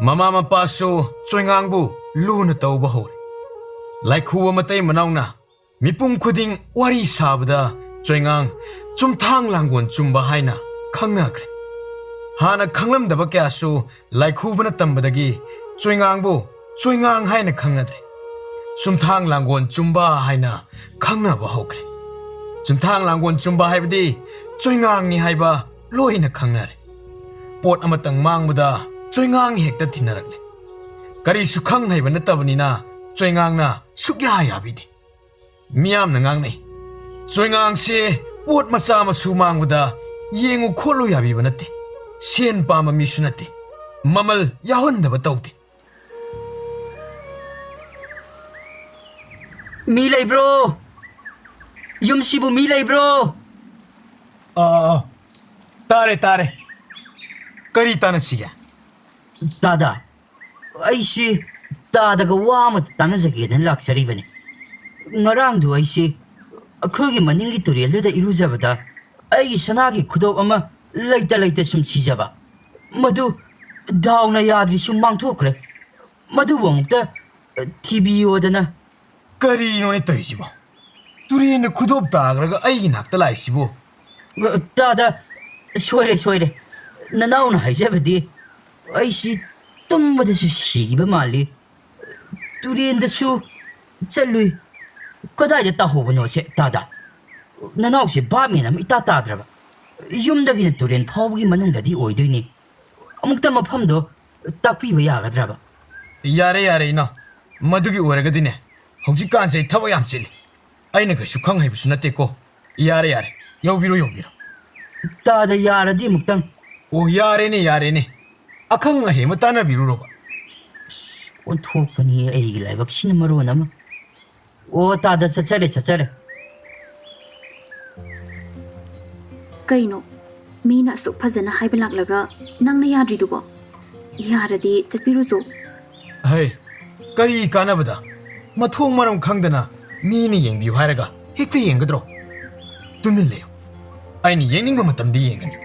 ꯃꯃꯥ ꯃꯄꯥꯁꯨ ꯆꯣꯏꯉꯥꯡꯕꯨ ꯂꯨꯅ ꯇꯧꯕ ꯍꯧꯔꯦ꯫ ꯂꯥꯏꯈꯨꯕ ꯃꯇꯩ ꯃꯅꯥꯎꯅ ꯃꯤꯄꯨꯝ ꯈꯨꯗꯤꯡ ꯋꯥꯔꯤ ꯁꯥꯕꯗ ꯆꯣꯏꯉꯥꯡ ꯆꯨꯝꯊꯥꯡ ꯂꯥꯡꯒꯣꯟ ꯆꯨꯝꯕ ꯍꯥꯏꯅ ꯈꯪꯅꯈ꯭ꯔꯦ꯫ ꯍꯥꯟꯅ ꯈꯪꯂꯝꯗꯕ ꯀꯌꯥꯁꯨ ꯂꯥꯏꯈꯨꯕꯅ ꯇꯝꯕꯗꯒꯤ ꯆꯣꯏꯉꯥꯡꯕꯨ ꯆꯣꯏꯉꯥꯡ ꯍꯥꯏꯅ ꯈꯪꯅꯗ꯭ꯔꯦ꯫ ꯆꯨꯝꯊꯥꯡ ꯂꯥꯡꯒꯣꯟ ꯆꯨꯝꯕ ꯍꯥꯏꯅ ꯈꯪꯅꯕ ꯍꯧꯈ꯭ꯔꯦ꯫ ꯆꯨꯝꯊꯥꯡ ꯂꯥꯡꯒꯣꯟ ꯆꯨꯝꯕ ꯍꯥꯏꯕꯗꯤ ꯆꯣꯏꯉꯥꯡꯅꯤ ꯍꯥꯏꯕ ꯂꯣꯏꯅ ꯈꯪꯅꯔꯦ꯫ ꯄꯣꯠ ꯑꯃꯇꯪ ꯃꯥꯡꯕꯗ ꯆꯣꯏꯉꯥꯡ ꯍꯦꯛꯇ ꯊꯤꯟꯅꯔꯛꯂꯦ꯫ ꯀꯔꯤꯁꯨ ꯈꯪ ꯍꯩꯕ ꯅꯠꯇꯕꯅꯤꯅ ꯆꯣꯏꯉꯥꯡꯅ ꯁꯨꯛꯌꯥ ꯌꯥꯕꯤꯗꯦ꯫ ꯃꯤꯌꯥꯝꯅ ꯉꯥꯡꯅꯩ, ꯆꯣꯏꯉꯥꯡꯁꯦ ꯄꯣꯠ ꯃꯆꯥ ꯃꯁꯨ ꯃꯥꯡꯕꯗ ꯌꯦꯡꯉꯨ ꯈꯣꯠꯂꯨ ꯌꯥꯕꯤꯕ ꯅꯠꯇꯦ, ꯁꯦꯟ ꯄꯥꯝꯕ ꯃꯤꯁꯨ ꯅꯠꯇꯦ, ꯃꯃꯜ ꯌꯥꯎꯍꯟꯗꯕ ꯇꯧꯗꯦ꯫ ꯃꯤ ꯂꯩꯕ꯭ꯔꯣ? ꯌꯨꯝꯁꯤꯕꯨ ꯃꯤ ꯂꯩꯕ꯭ꯔꯣ? ꯑꯥ, ꯑꯥ, ꯑꯥ꯫ ꯇꯥꯔꯦ, ꯇꯥꯔꯦ꯫ ꯀꯔꯤ ꯇꯥꯟꯅꯁꯤꯒꯦ? ꯇꯥꯗ, ꯑꯩꯁꯤ ꯇꯥꯗꯒ ꯋꯥ ꯑꯃ ꯇꯥꯟꯅꯖꯒꯦꯅ ꯂꯥꯛꯆꯔꯤꯕꯅꯤ꯫ ꯉꯔꯥꯡꯗꯨ ꯑꯩꯁꯤ ꯑꯩꯈꯣꯏꯒꯤ ꯃꯅꯤꯡꯒꯤ ꯇꯨꯔꯦꯜꯗꯨꯗ ꯏꯔꯨꯖꯕꯗ ꯑꯩꯒꯤ ꯁꯅꯥꯒꯤ ꯈꯨꯗꯣꯞ ꯑꯃ ꯂꯩꯇ ꯂꯩꯇ ꯁꯨꯝ ꯁꯤꯖꯕ꯫ ꯃꯗꯨ ꯗꯥꯎꯅ ꯌꯥꯗ꯭ꯔꯤ ꯁꯨꯝ ꯃꯥꯡꯊꯣꯛꯈ꯭ꯔꯦ꯫ ꯃꯗꯨꯕꯨ ꯑꯃꯨꯛꯇ ꯊꯤꯕꯤꯌꯣꯗꯅ꯫ ꯀꯔꯤꯅꯣꯅꯦ ꯇꯧꯔꯤꯁꯤꯕꯣ? ꯇꯨꯔꯦꯟꯗ ꯈꯨꯗꯣꯞ ꯇꯥꯈ꯭ꯔꯒ ꯑꯩꯒꯤ ꯅꯥꯛꯇ ꯂꯥꯛꯏꯁꯤꯕꯨ? ꯇꯥꯗ, ꯁꯣꯏꯔꯦ, ꯁꯣꯏꯔꯦ꯫ ꯅꯅꯥꯎꯅ ꯍꯥꯏꯖꯕꯗꯤ ꯑꯩꯁꯤ ꯇꯨꯝꯕꯗꯁꯨ ꯁꯤꯈꯤꯕ ꯃꯥꯜꯂꯤ꯫ ꯇꯨꯔꯦꯟꯗꯁꯨ ꯆꯠꯂꯨꯏ, ꯀꯗꯥꯏꯗ ꯇꯥꯍꯧꯕꯅꯣ ꯁꯦ, ꯇꯥꯗ? ꯅꯅꯥꯎꯁꯦ ꯚꯥꯞ ꯃꯦꯟ ꯑꯃ ꯏꯇꯥ ꯇꯥꯗ꯭ꯔꯕ꯫ ꯌꯨꯝꯗꯒꯤꯅ ꯇꯨꯔꯦꯟ ꯐꯥꯎꯕꯒꯤ ꯃꯅꯨꯡꯗꯗꯤ ꯑꯣꯏꯗꯣꯏꯅꯤ꯫ ꯑꯃꯨꯛꯇ ꯃꯐꯝꯗꯣ ꯇꯥꯛꯄꯤꯕ ꯌꯥꯒꯗ꯭ꯔꯕ? ꯌꯥꯔꯦ, ꯌꯥꯔꯦ, ꯏꯅꯥꯎ꯫ ꯃꯗꯨꯒꯤ ꯑꯣꯏꯔꯒꯗꯤꯅꯦ, ꯍꯧꯖꯤꯛꯀꯥꯟꯁꯦ ꯑꯩ ꯊꯕꯛ ꯌꯥꯝ ꯆꯤꯜꯂꯤ꯫ ꯑꯩꯅ ꯀꯩꯁꯨ ꯈꯪ ꯍꯩꯕꯁꯨ ꯅꯠꯇꯦꯀꯣ꯫ ꯌꯥꯔꯦ, ꯌꯥꯔꯦ, ꯌꯧꯕꯤꯔꯣ, ꯌꯧꯕꯤꯔꯣ꯫ ꯇꯥꯗ, ꯌꯥꯔꯗꯤ ꯑꯃꯨꯛꯇꯪ꯫ ꯑꯣ, ꯌꯥꯔꯦꯅꯦ, ꯌꯥꯔꯦꯅꯦ꯫ ꯑꯈꯪ ꯑꯍꯩ ꯑꯃ ꯇꯥꯟꯅꯕꯤꯔꯨꯔꯣꯕ꯫ ꯑꯣꯟꯊꯣꯛꯄꯅꯤ, ꯑꯩꯒꯤ ꯂꯥꯏꯕꯛꯁꯤꯅ ꯃꯔꯣꯟ ꯑꯃ꯫ ꯑꯣ, ꯇꯥꯗ, ꯆꯠꯆꯔꯦ, ꯆꯠꯆꯔꯦ꯫ ꯀꯩꯅꯣ? ꯃꯤꯅ ꯑꯁꯨꯛ ꯐꯖꯅ ꯍꯥꯏꯕ ꯂꯥꯛꯂꯒ ꯅꯪꯅ ꯌꯥꯗ꯭ꯔꯤꯗꯨꯕꯣ? ꯌꯥꯔꯗꯤ ꯆꯠꯄꯤꯔꯨꯆꯣ꯫ ꯍꯩ, ꯀꯔꯤ ꯀꯥꯟꯅꯕꯗ? ꯃꯊꯣꯡ ꯃꯔꯝ ꯈꯪꯗꯅ ꯃꯤꯅ ꯌꯦꯡꯕꯤꯌꯨ ꯍꯥꯏꯔꯒ ꯍꯦꯛꯇ ꯌꯦꯡꯒꯗ꯭ꯔꯣ? ꯇꯨꯃꯤꯟ ꯂꯩꯌꯨ꯫ ꯑꯩꯅ ꯌꯦꯡꯅꯤꯡꯕ ꯃꯇꯝꯗ ꯌꯦꯡꯒꯅꯤ꯫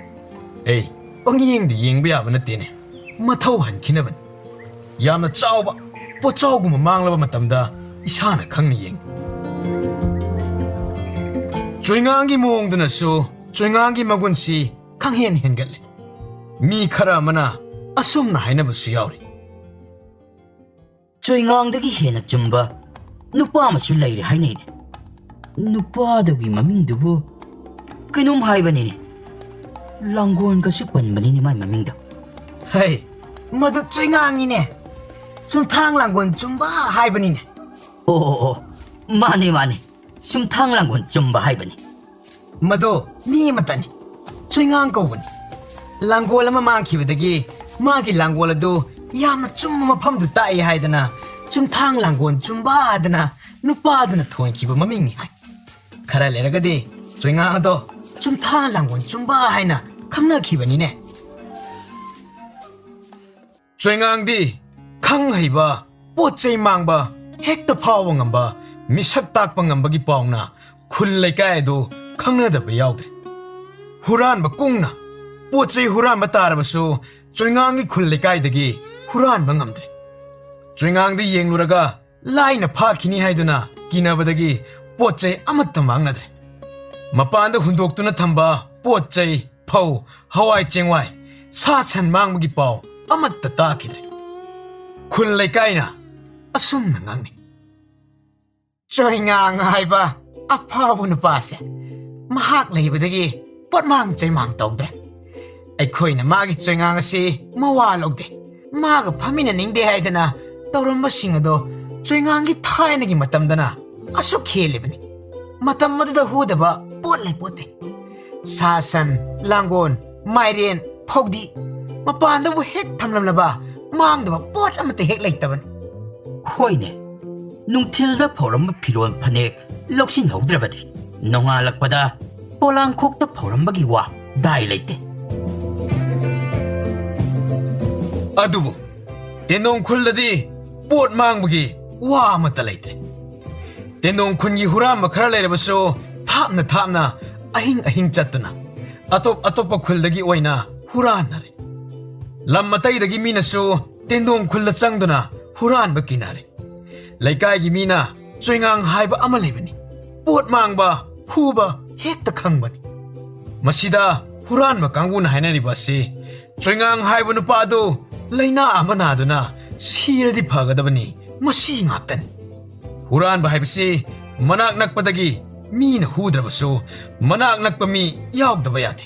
ꯑꯦ, ꯄꯪꯌꯦꯡꯗ ꯌꯦꯡꯕ ꯌꯥꯕ ꯅꯠꯇꯦꯅꯦ꯫ ꯃꯊꯧ ꯍꯟꯈꯤꯅꯕꯅꯤ꯫ ꯌꯥꯝꯅ ꯆꯥꯎꯕ ꯄꯣꯠꯆꯥꯎꯒꯨꯝꯕ ꯃꯥꯡꯂꯕ ꯃꯇꯝꯗ ꯏꯁꯥꯅ ꯈꯪꯅ ꯌꯦꯡꯉꯤ꯫ ꯆꯣꯏꯉꯥꯡꯒꯤ ꯃꯑꯣꯡꯗꯨꯅꯁꯨ ꯆꯣꯏꯉꯥꯡꯒꯤ ꯃꯒꯨꯟꯁꯤ ꯈꯪꯍꯦꯟ ꯍꯦꯟꯒꯠꯂꯦ꯫ ꯃꯤ ꯈꯔ ꯑꯃꯅ ꯑꯁꯨꯝꯅ ꯍꯥꯏꯅꯕꯁꯨ ꯌꯥꯎꯔꯤ꯫ ꯆꯣꯏꯉꯥꯡꯗꯒꯤ ꯍꯦꯟꯅ ꯆꯨꯝꯕ ꯅꯨꯄꯥ ꯑꯃꯁꯨ ꯂꯩꯔꯦ ꯍꯥꯏꯅꯩꯅꯦ꯫ ꯅꯨꯄꯥꯗꯨꯒꯤ ꯃꯃꯤꯡꯗꯨꯕꯨ ꯀꯩꯅꯣꯝ ꯍꯥꯏꯕꯅꯤꯅꯦ꯫ ꯂꯥꯡꯒꯣꯜꯒꯁꯨ ꯄꯟꯕꯅꯤꯅꯦ ꯃꯥꯏ ꯃꯃꯤꯡꯗꯣ꯫ ꯍꯩ, ꯃꯗꯨ ꯆꯣꯏꯉꯥꯡꯅꯤꯅꯦ꯫ ꯆꯨꯝꯊꯥꯡ ꯂꯥꯡꯒꯣꯜ ꯆꯨꯝꯕ ꯍꯥꯏꯕꯅꯤꯅꯦ꯫ ꯑꯣ, ꯑꯣ, ꯑꯣ, ꯃꯥꯅꯦ, ꯃꯥꯅꯦ꯫ ꯆꯨꯝꯊꯥꯡ ꯂꯥꯡꯒꯣꯜ ꯆꯨꯝꯕ ꯍꯥꯏꯕꯅꯤ꯫ ꯃꯗꯣ ꯃꯤ ꯑꯃꯠꯇꯅꯤ꯫ ꯆꯣꯏꯉꯥꯡ ꯀꯧꯕꯅꯤ꯫ ꯂꯥꯡꯒꯣꯜ ꯑꯃ ꯃꯥꯡꯈꯤꯕꯗꯒꯤ ꯃꯥꯒꯤ ꯂꯥꯡꯒꯣꯜ ꯑꯗꯨ ꯌꯥꯝꯅ ꯆꯨꯝꯕ ꯃꯐꯝꯗꯨ ꯇꯥꯛꯏ ꯍꯥꯏꯗꯅ ꯆꯨꯝꯊꯥꯡ ꯂꯥꯡꯒꯣꯜ ꯆꯨꯝꯕ ꯍꯥꯏꯗꯅ ꯅꯨꯄꯥꯗꯨꯅ ꯊꯣꯟꯈꯤꯕ ꯃꯃꯤꯡꯅꯤ ꯍꯥꯏ꯫ ꯈꯔ ꯂꯩꯔꯒꯗꯤ ꯆꯣꯏꯉꯥꯡ ꯑꯗꯣ ꯆꯨꯝꯊꯥꯡ ꯂꯥꯡꯒꯣꯜ ꯆꯨꯝꯕ ꯍꯥꯏꯅ ꯈꯪꯅꯈꯤꯕꯅꯤꯅꯦ꯫ ꯆꯣꯏꯉꯥꯡꯗꯤ ꯈꯪ ꯍꯩꯕ, ꯄꯣꯠ ꯆꯩ ꯃꯥꯡꯕ, ꯍꯦꯛꯇ ꯐꯥꯎꯕ ꯉꯝꯕ, ꯃꯤꯁꯛ ꯇꯥꯛꯄ ꯉꯝꯕꯒꯤ ꯄꯥꯎꯅ ꯈꯨꯜ ꯂꯩꯀꯥꯏ ꯑꯗꯨ ꯈꯪꯅꯗꯕ ꯌꯥꯎꯗꯦ꯫ ꯍꯨꯔꯥꯟꯕ ꯀꯨꯡꯅ ꯄꯣꯠ ꯆꯩ ꯍꯨꯔꯥꯟꯕ ꯇꯥꯔꯕꯁꯨ ꯆꯣꯏꯉꯥꯡꯒꯤ ꯈꯨꯜ ꯂꯩꯀꯥꯏꯗꯒꯤ ꯍꯨꯔꯥꯟꯕ ꯉꯝꯗ꯭ꯔꯦ꯫ ꯆꯣꯏꯉꯥꯡꯗ ꯌꯦꯡꯂꯨꯔꯒ ꯂꯥꯏꯅ ꯐꯥꯈꯤꯅꯤ ꯍꯥꯏꯗꯨꯅ ꯀꯤꯅꯕꯗꯒꯤ ꯄꯣꯠ ꯆꯩ ꯑꯃꯠꯇ ꯃꯥꯡꯅꯗ꯭ꯔꯦ꯫ ꯃꯄꯥꯟꯗ ꯍꯨꯟꯗꯣꯛꯇꯨꯅ ꯊꯝꯕ ꯄꯣꯠ ꯆꯩ, ꯐꯧ, ꯍꯋꯥꯏ ꯆꯦꯡꯋꯥꯏ, ꯁꯥ ꯁꯟ ꯃꯥꯡꯕꯒꯤ ꯄꯥꯎ ꯑꯃꯠꯇ ꯇꯥꯈꯤꯗ꯭ꯔꯦ꯫ ꯈꯨꯜ ꯂꯩꯀꯥꯏꯅ ꯑꯁꯨꯝꯅ ꯉꯥꯡꯅꯩ꯫ ꯆꯣꯏꯉꯥꯡ ꯍꯥꯏꯕ ꯑꯐꯥꯎꯕ ꯅꯨꯄꯥꯁꯦ ꯃꯍꯥꯛ ꯂꯩꯕꯗꯒꯤ ꯄꯣꯠꯃꯥꯡ ꯆꯩꯃꯥꯡ ꯇꯧꯗ꯭ꯔꯦ꯫ ꯑꯩꯈꯣꯏꯅ ꯃꯥꯒꯤ ꯆꯣꯏꯉꯥꯡ ꯑꯁꯤ ꯃꯋꯥ ꯂꯧꯗꯦ꯫ ꯃꯥꯒ ꯐꯝꯃꯤꯟꯅꯅꯤꯡꯗꯦ ꯍꯥꯏꯗꯅ ꯇꯧꯔꯝꯕꯁꯤꯡ ꯑꯗꯣ ꯆꯣꯏꯉꯥꯡꯒꯤ ꯊꯥꯏꯅꯒꯤ ꯃꯇꯝꯗꯅ ꯑꯁꯨꯛ ꯍꯦꯜꯂꯤꯕꯅꯤ꯫ ꯃꯇꯝ ꯑꯗꯨꯗ ꯍꯨꯗꯕ ꯄꯣꯠ ꯂꯩꯄꯣꯠꯇꯦ꯫ ꯁꯥ ꯁꯟ, ꯂꯥꯡꯒꯣꯜ, ꯃꯥꯏꯔꯦꯟ, ꯐꯧꯗꯤ, ꯃꯄꯥꯟꯗꯕꯨ ꯍꯦꯛ ꯊꯝꯂꯝꯂꯕ ꯃꯥꯡꯗꯕ ꯄꯣꯠ ꯑꯃꯠꯇ ꯍꯦꯛ ꯂꯩꯇꯕꯅꯤ꯫ ꯍꯣꯏꯅꯦ, ꯅꯨꯡꯊꯤꯜꯗ ꯐꯧꯔꯝꯕ ꯐꯤꯔꯣꯜ ꯐꯅꯦꯛ ꯂꯧꯁꯤꯟꯍꯧꯗ꯭ꯔꯕꯗꯤ ꯅꯣꯡꯉꯥꯜꯂꯛꯄꯗ ꯄꯣꯂꯥꯡꯈꯣꯛꯇ ꯐꯧꯔꯝꯕꯒꯤ ꯋꯥ ꯗꯥꯏ ꯂꯩꯇꯦ꯫ ꯑꯗꯨꯕꯨ ꯇꯦꯟꯗꯣꯡ ꯈꯨꯜꯗꯗꯤ ꯄꯣꯠ ꯃꯥꯡꯕꯒꯤ ꯋꯥ ꯑꯃꯠꯇ ꯂꯩꯇ꯭ꯔꯦ꯫ ꯇꯦꯟꯗꯣꯡ ꯈꯨꯟꯒꯤ ꯍꯨꯔꯥꯟꯕ ꯈꯔ ꯂꯩꯔꯕꯁꯨ ꯊꯥꯞꯅ ꯊꯥꯞꯅ ꯑꯍꯤꯡ ꯑꯍꯤꯡ ꯆꯠꯇꯨꯅ ꯑꯇꯣꯞ ꯑꯇꯣꯞꯄ ꯈꯨꯜꯗꯒꯤ ꯑꯣꯏꯅ ꯍꯨꯔꯥꯟꯅꯔꯦ꯫ ꯂꯝ ꯑꯇꯩꯗꯒꯤ ꯃꯤꯅꯁꯨ ꯇꯦꯟꯗꯣꯡ ꯈꯨꯜꯗ ꯆꯪꯗꯨꯅ ꯍꯨꯔꯥꯟꯕ ꯀꯤꯅꯔꯦ꯫ ꯂꯩꯀꯥꯏꯒꯤ ꯃꯤꯅ ꯆꯣꯏꯉꯥꯡ ꯍꯥꯏꯕ ꯑꯃ ꯂꯩꯕꯅꯤ꯫ ꯄꯣꯠ ꯃꯥꯡꯕ, ꯍꯨꯕ ꯍꯦꯛꯇ ꯈꯪꯕꯅꯤ꯫ ꯃꯁꯤꯗ ꯍꯨꯔꯥꯟꯕ ꯀꯥꯡꯕꯨꯅ ꯍꯥꯏꯅꯔꯤꯕ ꯑꯁꯤ ꯆꯣꯏꯉꯥꯡ ꯍꯥꯏꯕ ꯅꯨꯄꯥ ꯑꯗꯨ ꯂꯥꯏꯅꯥ ꯑꯃ ꯅꯥꯗꯨꯅ ꯁꯤꯔꯗꯤ ꯐꯒꯗꯕꯅꯤ, ꯃꯁꯤ ꯉꯥꯛꯇꯅꯤ꯫ ꯍꯨꯔꯥꯟꯕ ꯍꯥꯏꯕꯁꯤ ꯃꯅꯥꯛ ꯅꯛꯄꯗꯒꯤ ꯃꯤꯅ ꯍꯨꯗ꯭ꯔꯕꯁꯨ ꯃꯅꯥꯛ ꯅꯛꯄ ꯃꯤ ꯌꯥꯎꯗꯕ ꯌꯥꯗꯦ꯫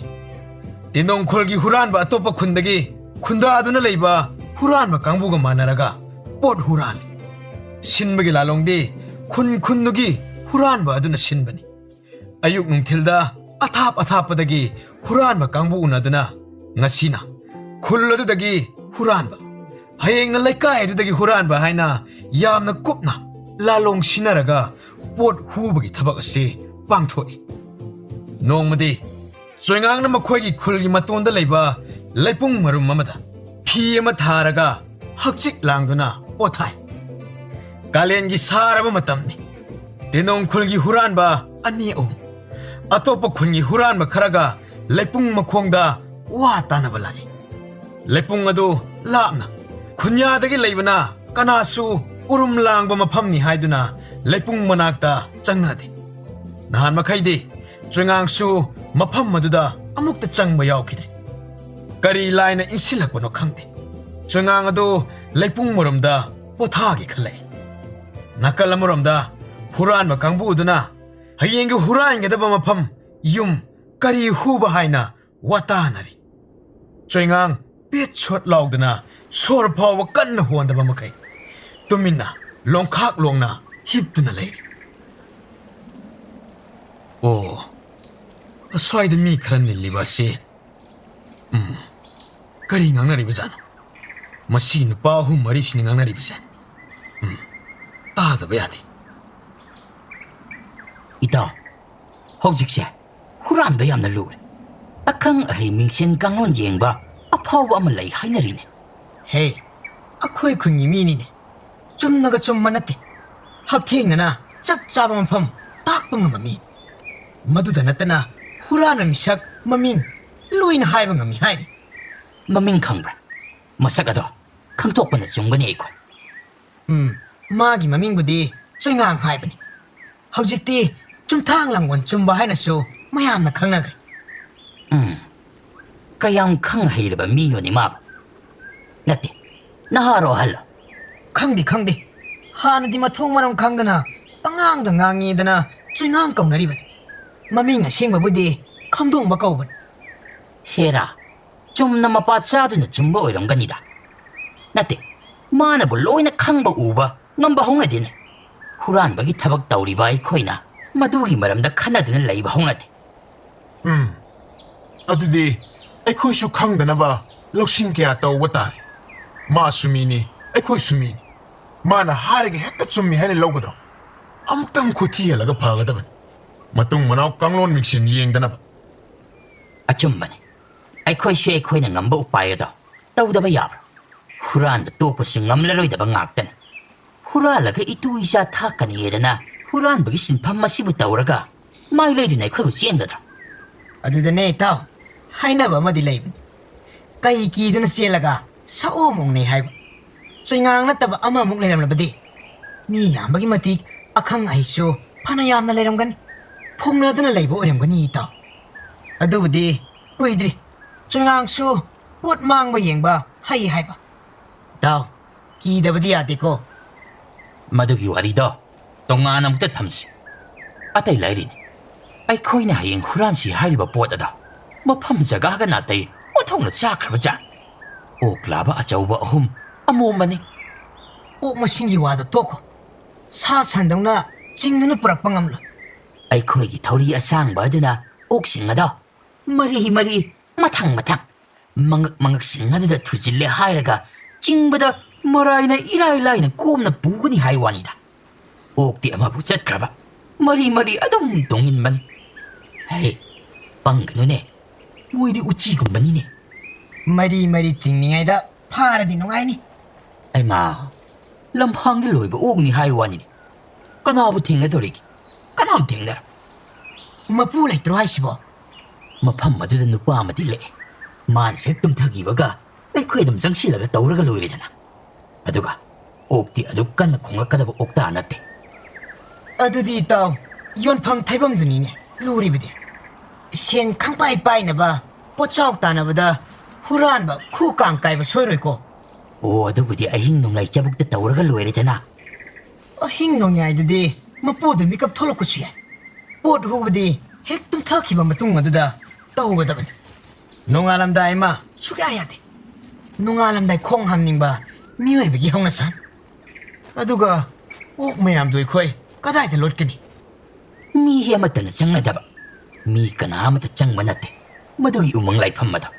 ꯇꯦꯟꯗꯣꯡ ꯈꯨꯜꯒꯤ ꯍꯨꯔꯥꯟꯕ ꯑꯇꯣꯞꯄ ꯈꯨꯟꯗꯒꯤ ꯈꯨꯟꯗꯥꯗꯨꯅ ꯂꯩꯕ ꯍꯨꯔꯥꯟꯕ ꯀꯥꯡꯕꯨꯒ ꯃꯥꯟꯅꯔꯒ ꯄꯣꯠ ꯍꯨꯔꯥꯜꯂꯤ꯫ ꯁꯤꯟꯕꯒꯤ ꯂꯥꯂꯣꯡꯗꯤ ꯈꯨꯟ ꯈꯨꯟꯗꯨꯒꯤ ꯍꯨꯔꯥꯟꯕ ꯑꯗꯨꯅ ꯁꯤꯟꯕꯅꯤ꯫ ꯑꯌꯨꯛ ꯅꯨꯡꯊꯤꯜꯗ ꯑꯊꯥꯞ ꯑꯊꯥꯞꯄꯗꯒꯤ ꯍꯨꯔꯥꯟꯕ ꯀꯥꯡꯕꯨ ꯎꯅꯗꯨꯅ ꯉꯁꯤꯅ ꯈꯨꯜ ꯑꯗꯨꯗꯒꯤ ꯍꯨꯔꯥꯟꯕ, ꯍꯌꯦꯡꯅ ꯂꯩꯀꯥꯏ ꯑꯗꯨꯗꯒꯤ ꯍꯨꯔꯥꯟꯕ ꯍꯥꯏꯅ ꯌꯥꯝꯅ ꯀꯨꯞꯅ ꯂꯥꯂꯣꯡ ꯁꯤꯟꯅꯔꯒ ꯄꯣꯠ ꯍꯨꯕꯒꯤ ꯊꯕꯛ ꯑꯁꯤ ꯄꯥꯡꯊꯣꯛꯏ꯫ ꯅꯣꯡꯃꯗꯤ ꯆꯣꯏꯉꯥꯡꯅ ꯃꯈꯣꯏꯒꯤ ꯈꯨꯜꯒꯤ ꯃꯇꯣꯟꯗ ꯂꯩꯕ ꯂꯩꯄꯨꯡ ꯃꯔꯨꯝ ꯑꯃꯗ ꯐꯤ ꯑꯃ ꯊꯥꯔꯒ ꯍꯛꯆꯤꯛ ꯂꯥꯡꯗꯨꯅ ꯄꯣꯊꯥꯏ꯫ ꯀꯥꯂꯦꯟꯒꯤ ꯁꯥꯔꯕ ꯃꯇꯝꯅꯤ꯫ ꯇꯦꯟꯗꯣꯡ ꯈꯨꯜꯒꯤ ꯍꯨꯔꯥꯟꯕ ꯑꯅꯤ ꯑꯍꯨꯝ ꯑꯇꯣꯞꯄ ꯈꯨꯟꯒꯤ ꯍꯨꯔꯥꯟꯕ ꯈꯔꯒ ꯂꯩꯄꯨꯡ ꯃꯈꯣꯡꯗ ꯋꯥ ꯇꯥꯅꯕ ꯂꯥꯛꯏ꯫ ꯂꯩꯄꯨꯡ ꯑꯗꯨ ꯂꯥꯞꯅ ꯈꯨꯟꯌꯥꯗꯒꯤ ꯂꯩꯕꯅ ꯀꯅꯥꯁꯨ ꯎꯔꯨꯝ ꯂꯥꯡꯕ ꯃꯐꯝꯅꯤ ꯍꯥꯏꯗꯨꯅ ꯂꯩꯄꯨꯡ ꯃꯅꯥꯛꯇ ꯆꯪꯅꯗꯦ꯫ ꯅꯍꯥꯟ ꯃꯈꯩꯗꯤ ꯆꯣꯏꯉꯥꯡꯁꯨ ꯃꯐꯝ ꯑꯗꯨꯗ ꯑꯃꯨꯛꯇ ꯆꯪꯕ ꯌꯥꯎꯈꯤꯗ꯭ꯔꯤ꯫ ꯀꯔꯤ ꯂꯥꯏꯅ ꯏꯟꯁꯤꯜꯂꯛꯄꯅꯣ ꯈꯪꯗꯦ꯫ ꯆꯣꯏꯉꯥꯡ ꯑꯗꯨ ꯂꯩꯄꯨꯡ ꯃꯔꯨꯝꯗ ꯄꯣꯊꯥꯒꯦ ꯈꯜꯂꯛꯏ꯫ ꯅꯥꯀꯜ ꯑꯃꯔꯣꯝꯗ ꯍꯨꯔꯥꯟꯕ ꯀꯥꯡꯕꯨꯗꯨꯅ ꯍꯌꯦꯡꯒꯤ ꯍꯨꯔꯥꯟꯒꯗꯕ ꯃꯐꯝ, ꯌꯨꯝ, ꯀꯔꯤ ꯍꯨꯕ ꯍꯥꯏꯅ ꯋꯥꯇꯥꯅꯔꯤ꯫ ꯆꯣꯏꯉꯥꯡ ꯄꯦꯠ ꯁꯣꯠ ꯂꯥꯎꯗꯅ ꯁꯣꯔ ꯐꯥꯎꯕ ꯀꯟꯅ ꯍꯣꯟꯗꯕ ꯃꯈꯩ ꯇꯨꯃꯤꯟꯅ ꯂꯣꯡꯈꯥꯛ ꯂꯣꯡꯅ ꯍꯤꯞꯇꯨꯅ ꯂꯩꯔꯤ꯫ ꯑꯣ, ꯑꯁ꯭ꯋꯥꯏꯗ ꯃꯤ ꯈꯔ ꯅꯤꯜꯂꯤꯕ ꯑꯁꯤ, ꯎꯝ, ꯀꯔꯤ ꯉꯥꯡꯅꯔꯤꯕꯖꯥꯠꯅꯣ? ꯃꯁꯤ ꯅꯨꯄꯥ ꯑꯍꯨꯝ ꯃꯔꯤꯁꯤꯅ ꯉꯥꯡꯅꯔꯤꯕꯁꯦ, ꯎꯝ, ꯇꯥꯗꯕ ꯌꯥꯗꯦ꯫ ꯏꯇꯥꯎ, ꯍꯧꯖꯤꯛꯁꯦ ꯍꯨꯔꯥꯟꯕ ꯌꯥꯝꯅ ꯂꯨꯔꯦ꯫ ꯑꯈꯪ ꯑꯍꯩ ꯃꯤꯡꯁꯦꯟ ꯀꯥꯡꯂꯣꯟ ꯌꯦꯡꯕ ꯑꯐꯥꯎꯕ ꯑꯃ ꯂꯩ ꯍꯥꯏꯅꯔꯤꯅꯦ꯫ ꯍꯦ, ꯑꯩꯈꯣꯏ ꯈꯨꯟꯒꯤ ꯃꯤꯅꯤꯅꯦ꯫ ꯆꯨꯝꯅꯒ ꯆꯨꯝꯕ ꯅꯠꯇꯦ꯫ ꯍꯛꯊꯦꯡꯅꯅ ꯆꯞ ꯆꯥꯕ ꯃꯐꯝ ꯇꯥꯛꯄ ꯉꯝꯕ ꯃꯤ꯫ ꯃꯗꯨꯗ ꯅꯠꯇꯅ ꯍꯨꯔꯥꯟꯕ ꯃꯤꯁꯛ ꯃꯃꯤꯡ ꯂꯣꯏꯅ ꯍꯥꯏꯕ ꯉꯝꯃꯤ ꯍꯥꯏꯔꯤ꯫ ꯃꯃꯤꯡ ꯈꯪꯕ꯭ꯔꯥ? ꯃꯁꯛ ꯑꯗꯣ ꯈꯪꯗꯣꯛꯄꯅ ꯆꯨꯝꯒꯅꯤ ꯑꯩꯈꯣꯏ꯫ ꯎꯝ, ꯃꯥꯒꯤ ꯃꯃꯤꯡꯕꯨꯗꯤ ꯆꯣꯏꯉꯥꯡ ꯍꯥꯏꯕꯅꯤ꯫ ꯍꯧꯖꯤꯛꯇꯤ ꯆꯨꯝꯊꯥꯡ ꯂꯥꯡꯒꯣꯜ ꯆꯨꯝꯕ ꯍꯥꯏꯅꯁꯨ ꯃꯌꯥꯝꯅ ꯈꯪꯅꯈ꯭ꯔꯦ꯫ ꯎꯝ, ꯀꯌꯥꯝ ꯈꯪ ꯍꯩꯔꯕ ꯃꯤꯅꯣꯅꯦ ꯃꯥꯕꯨ? ꯅꯠꯇꯦ, ꯅꯍꯥꯔꯣ ꯑꯍꯜꯂꯣ? ꯈꯪꯗꯦ, ꯈꯪꯗꯦ꯫ ꯍꯥꯟꯅꯗꯤ ꯃꯊꯣꯡ ꯃꯔꯝ ꯈꯪꯗꯅ ꯄꯉꯥꯡꯗ ꯉꯥꯡꯉꯤꯗꯅ ꯆꯣꯏꯉꯥꯡ ꯀꯧꯅꯔꯤꯕꯅꯤ꯫ ꯃꯃꯤꯡ ꯑꯁꯦꯡꯕꯕꯨꯗꯤ ꯈꯝꯗꯣꯡꯕ ꯀꯧꯕꯅꯤ꯫ ꯍꯦꯔꯥ, ꯆꯨꯝꯅ ꯃꯄꯥ ꯆꯥꯗꯨꯅ ꯆꯨꯝꯕ ꯑꯣꯏꯔꯝꯒꯅꯤꯗ꯫ ꯅꯠꯇꯦ, ꯃꯥꯅꯕꯨ ꯂꯣꯏꯅ ꯈꯪꯕ ꯎꯕ ꯉꯝꯕ ꯍꯧꯅꯗꯦꯅꯦ꯫ ꯍꯨꯔꯥꯟꯕꯒꯤ ꯊꯕꯛ ꯇꯧꯔꯤꯕ ꯑꯩꯈꯣꯏꯅ ꯃꯗꯨꯒꯤ ꯃꯔꯝꯗ ꯈꯟꯅꯗꯨꯅ ꯂꯩꯕ ꯍꯧꯅꯗꯦ꯫ ꯎꯝ, ꯑꯗꯨꯗꯤ ꯑꯩꯈꯣꯏꯁꯨ ꯈꯪꯗꯅꯕ ꯂꯧꯁꯤꯡ ꯀꯌꯥ ꯇꯧꯕ ꯇꯥꯔꯦ꯫ ꯃꯥꯁꯨ ꯃꯤꯅꯤ, ꯑꯩꯈꯣꯏꯁꯨ ꯃꯤꯅꯤ꯫ ꯃꯥꯅ ꯍꯥꯏꯔꯒ ꯍꯦꯛꯇ ꯆꯨꯝꯃꯤ ꯍꯥꯏꯅ ꯂꯧꯒꯗ꯭ꯔꯣ? ꯑꯃꯨꯛꯇꯪ ꯈꯨꯠꯊꯤ ꯍꯜꯂꯒ ꯐꯒꯗꯕꯅꯤ꯫ ꯃꯇꯨꯡ ꯃꯅꯥꯎ ꯀꯥꯡꯂꯣꯟ ꯃꯤꯡꯁꯦꯟ ꯌꯦꯡꯗꯅꯕ꯫ ꯑꯆꯨꯝꯕꯅꯤ꯫ ꯑꯩꯈꯣꯏꯁꯨ ꯑꯩꯈꯣꯏꯅ ꯉꯝꯕ ꯎꯄꯥꯏ ꯑꯗꯣ ꯇꯧꯗꯕ ꯌꯥꯕ꯭ꯔꯥ? ꯍꯨꯔꯥꯟꯕ ꯇꯣꯛꯄꯁꯨ ꯉꯝꯂꯔꯣꯏꯗꯕ ꯉꯥꯛꯇꯅꯤ꯫ ꯍꯨꯔꯥꯜꯂꯒ ꯏꯇꯨ ꯏꯆꯥ ꯊꯥꯛꯀꯅꯤꯗꯅ ꯍꯨꯔꯥꯟꯕꯒꯤ ꯁꯤꯟꯐꯝ ꯑꯁꯤꯕꯨ ꯇꯧꯔꯒ ꯃꯥꯏ ꯂꯩꯗꯨꯅ ꯑꯩꯈꯣꯏꯕꯨ ꯆꯦꯟꯒꯗ꯭ꯔꯥ? ꯑꯗꯨꯗꯅꯦ ꯏꯇꯥꯎ, ꯍꯥꯏꯅꯕ ꯑꯃꯗꯤ ꯂꯩꯕꯅꯤ꯫ ꯀꯩ ꯀꯤꯗꯨꯅ ꯆꯦꯜꯂꯒ ꯁꯑꯣꯝ ꯑꯣꯡꯅꯩ ꯍꯥꯏꯕ꯫ ꯆꯣꯏꯉꯥꯡ ꯅꯠꯇꯕ ꯑꯃꯃꯨꯛ ꯂꯩꯔꯝꯂꯕꯗꯤ ꯃꯤ ꯌꯥꯝꯕꯒꯤ ꯃꯇꯤꯛ ꯑꯈꯪ ꯑꯍꯩꯁꯨ ꯐꯅ ꯌꯥꯝꯅ ꯂꯩꯔꯝꯒꯅꯤ꯫ ꯐꯣꯡꯅꯗꯨꯅ ꯂꯩꯕ ꯑꯣꯏꯔꯝꯒꯅꯤ ꯏꯇꯥꯎ꯫ ꯑꯗꯨꯕꯨꯗꯤ ꯀꯨꯏꯗ꯭ꯔꯤ꯫ ꯆꯣꯏꯉꯥꯡꯁꯨ ꯄꯣꯠ ꯃꯥꯡꯕ ꯌꯦꯡꯕ ꯍꯩ ꯍꯥꯏꯕ꯫ ꯏꯇꯥꯎ, ꯀꯤꯗꯕꯗꯤ ꯌꯥꯗꯦꯀꯣ꯫ ꯃꯗꯨꯒꯤ ꯋꯥꯔꯤꯗꯣ ꯇꯣꯉꯥꯟꯅ ꯑꯃꯨꯛꯇ ꯊꯝꯁꯤ꯫ ꯑꯇꯩ ꯂꯥꯏꯔꯤꯅꯤ, ꯑꯩꯈꯣꯏꯅ ꯍꯌꯦꯡ ꯍꯨꯔꯥꯟꯁꯤ ꯍꯥꯏꯔꯤꯕ ꯄꯣꯠ ꯑꯗꯣ ꯃꯐꯝ ꯖꯒꯥꯒ ꯅꯥꯇꯩ ꯑꯣꯟꯊꯣꯛꯅ ꯆꯥꯈ꯭ꯔꯕ ꯖꯥꯠꯅꯤ꯫ ꯑꯣꯛ ꯂꯥꯕ ꯑꯆꯧꯕ ꯑꯍꯨꯝ ꯑꯃꯣꯝ ꯑꯅꯤ꯫ ꯑꯣꯛ ꯃꯁꯤꯡꯒꯤ ꯋꯥꯗꯣ ꯇꯣꯛꯈꯣ꯫ ꯁꯥ ꯁꯟꯗꯧꯅ ꯆꯤꯡꯗꯨꯅ ꯄꯨꯔꯛꯄ ꯉꯝꯂꯣꯏ꯫ ꯑꯩꯈꯣꯏꯒꯤ ꯊꯧꯔꯤ ꯑꯁꯥꯡꯕ ꯑꯗꯨꯅ ꯑꯣꯛꯁꯤꯡ ꯑꯗꯣ ꯃꯔꯤ ꯃꯔꯤ, ꯃꯊꯪ ꯃꯊꯪ, ꯃꯉꯛ ꯃꯉꯛꯁꯤꯡ ꯑꯗꯨꯗ ꯊꯨꯖꯤꯜꯂꯦ ꯍꯥꯏꯔꯒ ꯆꯤꯡꯕꯗ ꯃꯔꯥꯏꯅ ꯏꯔꯥꯏ ꯂꯥꯏꯅ ꯀꯣꯝꯅ ꯄꯨꯒꯅꯤ ꯍꯥꯏ ꯋꯥꯅꯤꯗ꯫ ꯑꯣꯛꯇꯤ ꯑꯃꯕꯨ ꯆꯠꯈ꯭ꯔꯕ ꯃꯔꯤ ꯃꯔꯤ ꯑꯗꯨꯝ ꯇꯣꯡꯏꯟꯕꯅꯤ꯫ ꯍꯦ, ꯄꯪꯒꯅꯨꯅꯦ, ꯃꯣꯏꯗꯤ ꯎꯆꯤꯒꯨꯝꯕꯅꯤꯅꯦ꯫ ꯃꯔꯤ ꯃꯔꯤ ꯆꯤꯡꯂꯤꯉꯩꯗ ꯐꯥꯔꯗꯤ ꯅꯨꯡꯉꯥꯏꯅꯤ꯫ ꯑꯩꯃꯥ, ꯂꯝꯍꯥꯡꯗ ꯂꯣꯏꯕ ꯑꯣꯛꯅꯤ ꯍꯥꯏ ꯋꯥꯅꯤꯅꯦ꯫ ꯀꯅꯥꯕꯨ ꯊꯦꯡꯅꯗꯧꯔꯤꯒꯦ? ꯀꯅꯥꯝ ꯊꯦꯡꯅꯔꯣꯏ꯫ ꯃꯄꯨ ꯂꯩꯇ꯭ꯔꯣ ꯍꯥꯏꯁꯤꯕꯣ? ꯃꯐꯝ ꯑꯗꯨꯗ ꯅꯨꯄꯥ ꯑꯃꯗꯤ ꯂꯦꯛꯑꯦ꯫ ꯃꯥꯅ ꯍꯦꯛ ꯇꯨꯝꯊꯈꯤꯕꯒ ꯑꯩꯈꯣꯏ ꯑꯗꯨꯝ ꯆꯪꯁꯤꯜꯂꯒ ꯇꯧꯔꯒ ꯂꯣꯏꯔꯦꯗꯅ꯫ ꯑꯗꯨꯒ ꯑꯣꯛꯇꯤ ꯑꯗꯨꯛ ꯀꯟꯅ ꯈꯣꯡꯂꯛꯀꯗꯕ ꯑꯣꯛꯇꯥ ꯅꯠꯇꯦ꯫ ꯑꯗꯨꯗꯤ ꯏꯇꯥꯎ, ꯌꯣꯟꯐꯝ ꯊꯩꯐꯝꯗꯨꯅꯤꯅꯦ ꯂꯨꯔꯤꯕꯗꯤ꯫ ꯁꯦꯟ ꯈꯪꯄꯥꯏ ꯄꯥꯏꯅꯕ, ꯄꯣꯠꯆꯥꯎ ꯇꯥꯅꯕꯗ ꯍꯨꯔꯥꯟꯕ ꯈꯨ ꯀꯥꯡ ꯀꯥꯏꯕ ꯁꯣꯏꯔꯣꯏꯀꯣ꯫ ꯑꯣ, ꯑꯗꯨꯕꯨꯗꯤ ꯑꯍꯤꯡ ꯅꯣꯡꯌꯥꯏ ꯆꯕꯨꯛꯇ ꯇꯧꯔꯒ ꯂꯣꯏꯔꯦꯗꯅ꯫ ꯑꯍꯤꯡ ꯅꯣꯡꯌꯥꯏꯗꯗꯤ ꯃꯄꯨꯗꯨ ꯃꯤꯀꯞ ꯊꯣꯛꯂꯛꯄꯁꯨ ꯌꯥꯏ꯫ ꯄꯣꯠ ꯍꯨꯕꯗꯤ ꯍꯦꯛ ꯇꯨꯝꯊꯈꯤꯕ ꯃꯇꯨꯡ ꯑꯗꯨꯗ ꯇꯧꯒꯗꯕꯅꯤ꯫ ꯅꯣꯡꯉꯥꯜꯂꯝꯗꯥꯏ ꯑꯃ ꯁꯨꯛꯌꯥ ꯌꯥꯗꯦ꯫ ꯅꯣꯡꯉꯥꯜꯂꯝꯗꯥꯏ ꯈꯣꯡ ꯍꯥꯝꯅꯤꯡꯕ ꯃꯤꯑꯣꯏꯕꯒꯤ ꯍꯧꯅꯁꯥꯅꯤ꯫ ꯑꯗꯨꯒ ꯑꯣꯛ ꯃꯌꯥꯝꯗꯨ ꯑꯩꯈꯣꯏ ꯀꯗꯥꯏꯗ ꯂꯣꯠꯀꯅꯤ? ꯃꯤ ꯑꯃꯠꯇꯅ ꯆꯪꯅꯗꯕ, ꯃꯤ ꯀꯅꯥ ꯑꯃꯠꯇ ꯆꯪꯕ ꯅꯠꯇꯦ ꯃꯗꯨꯒꯤ ꯎꯃꯪ ꯂꯥꯏꯐꯝ ꯑꯗꯣ꯫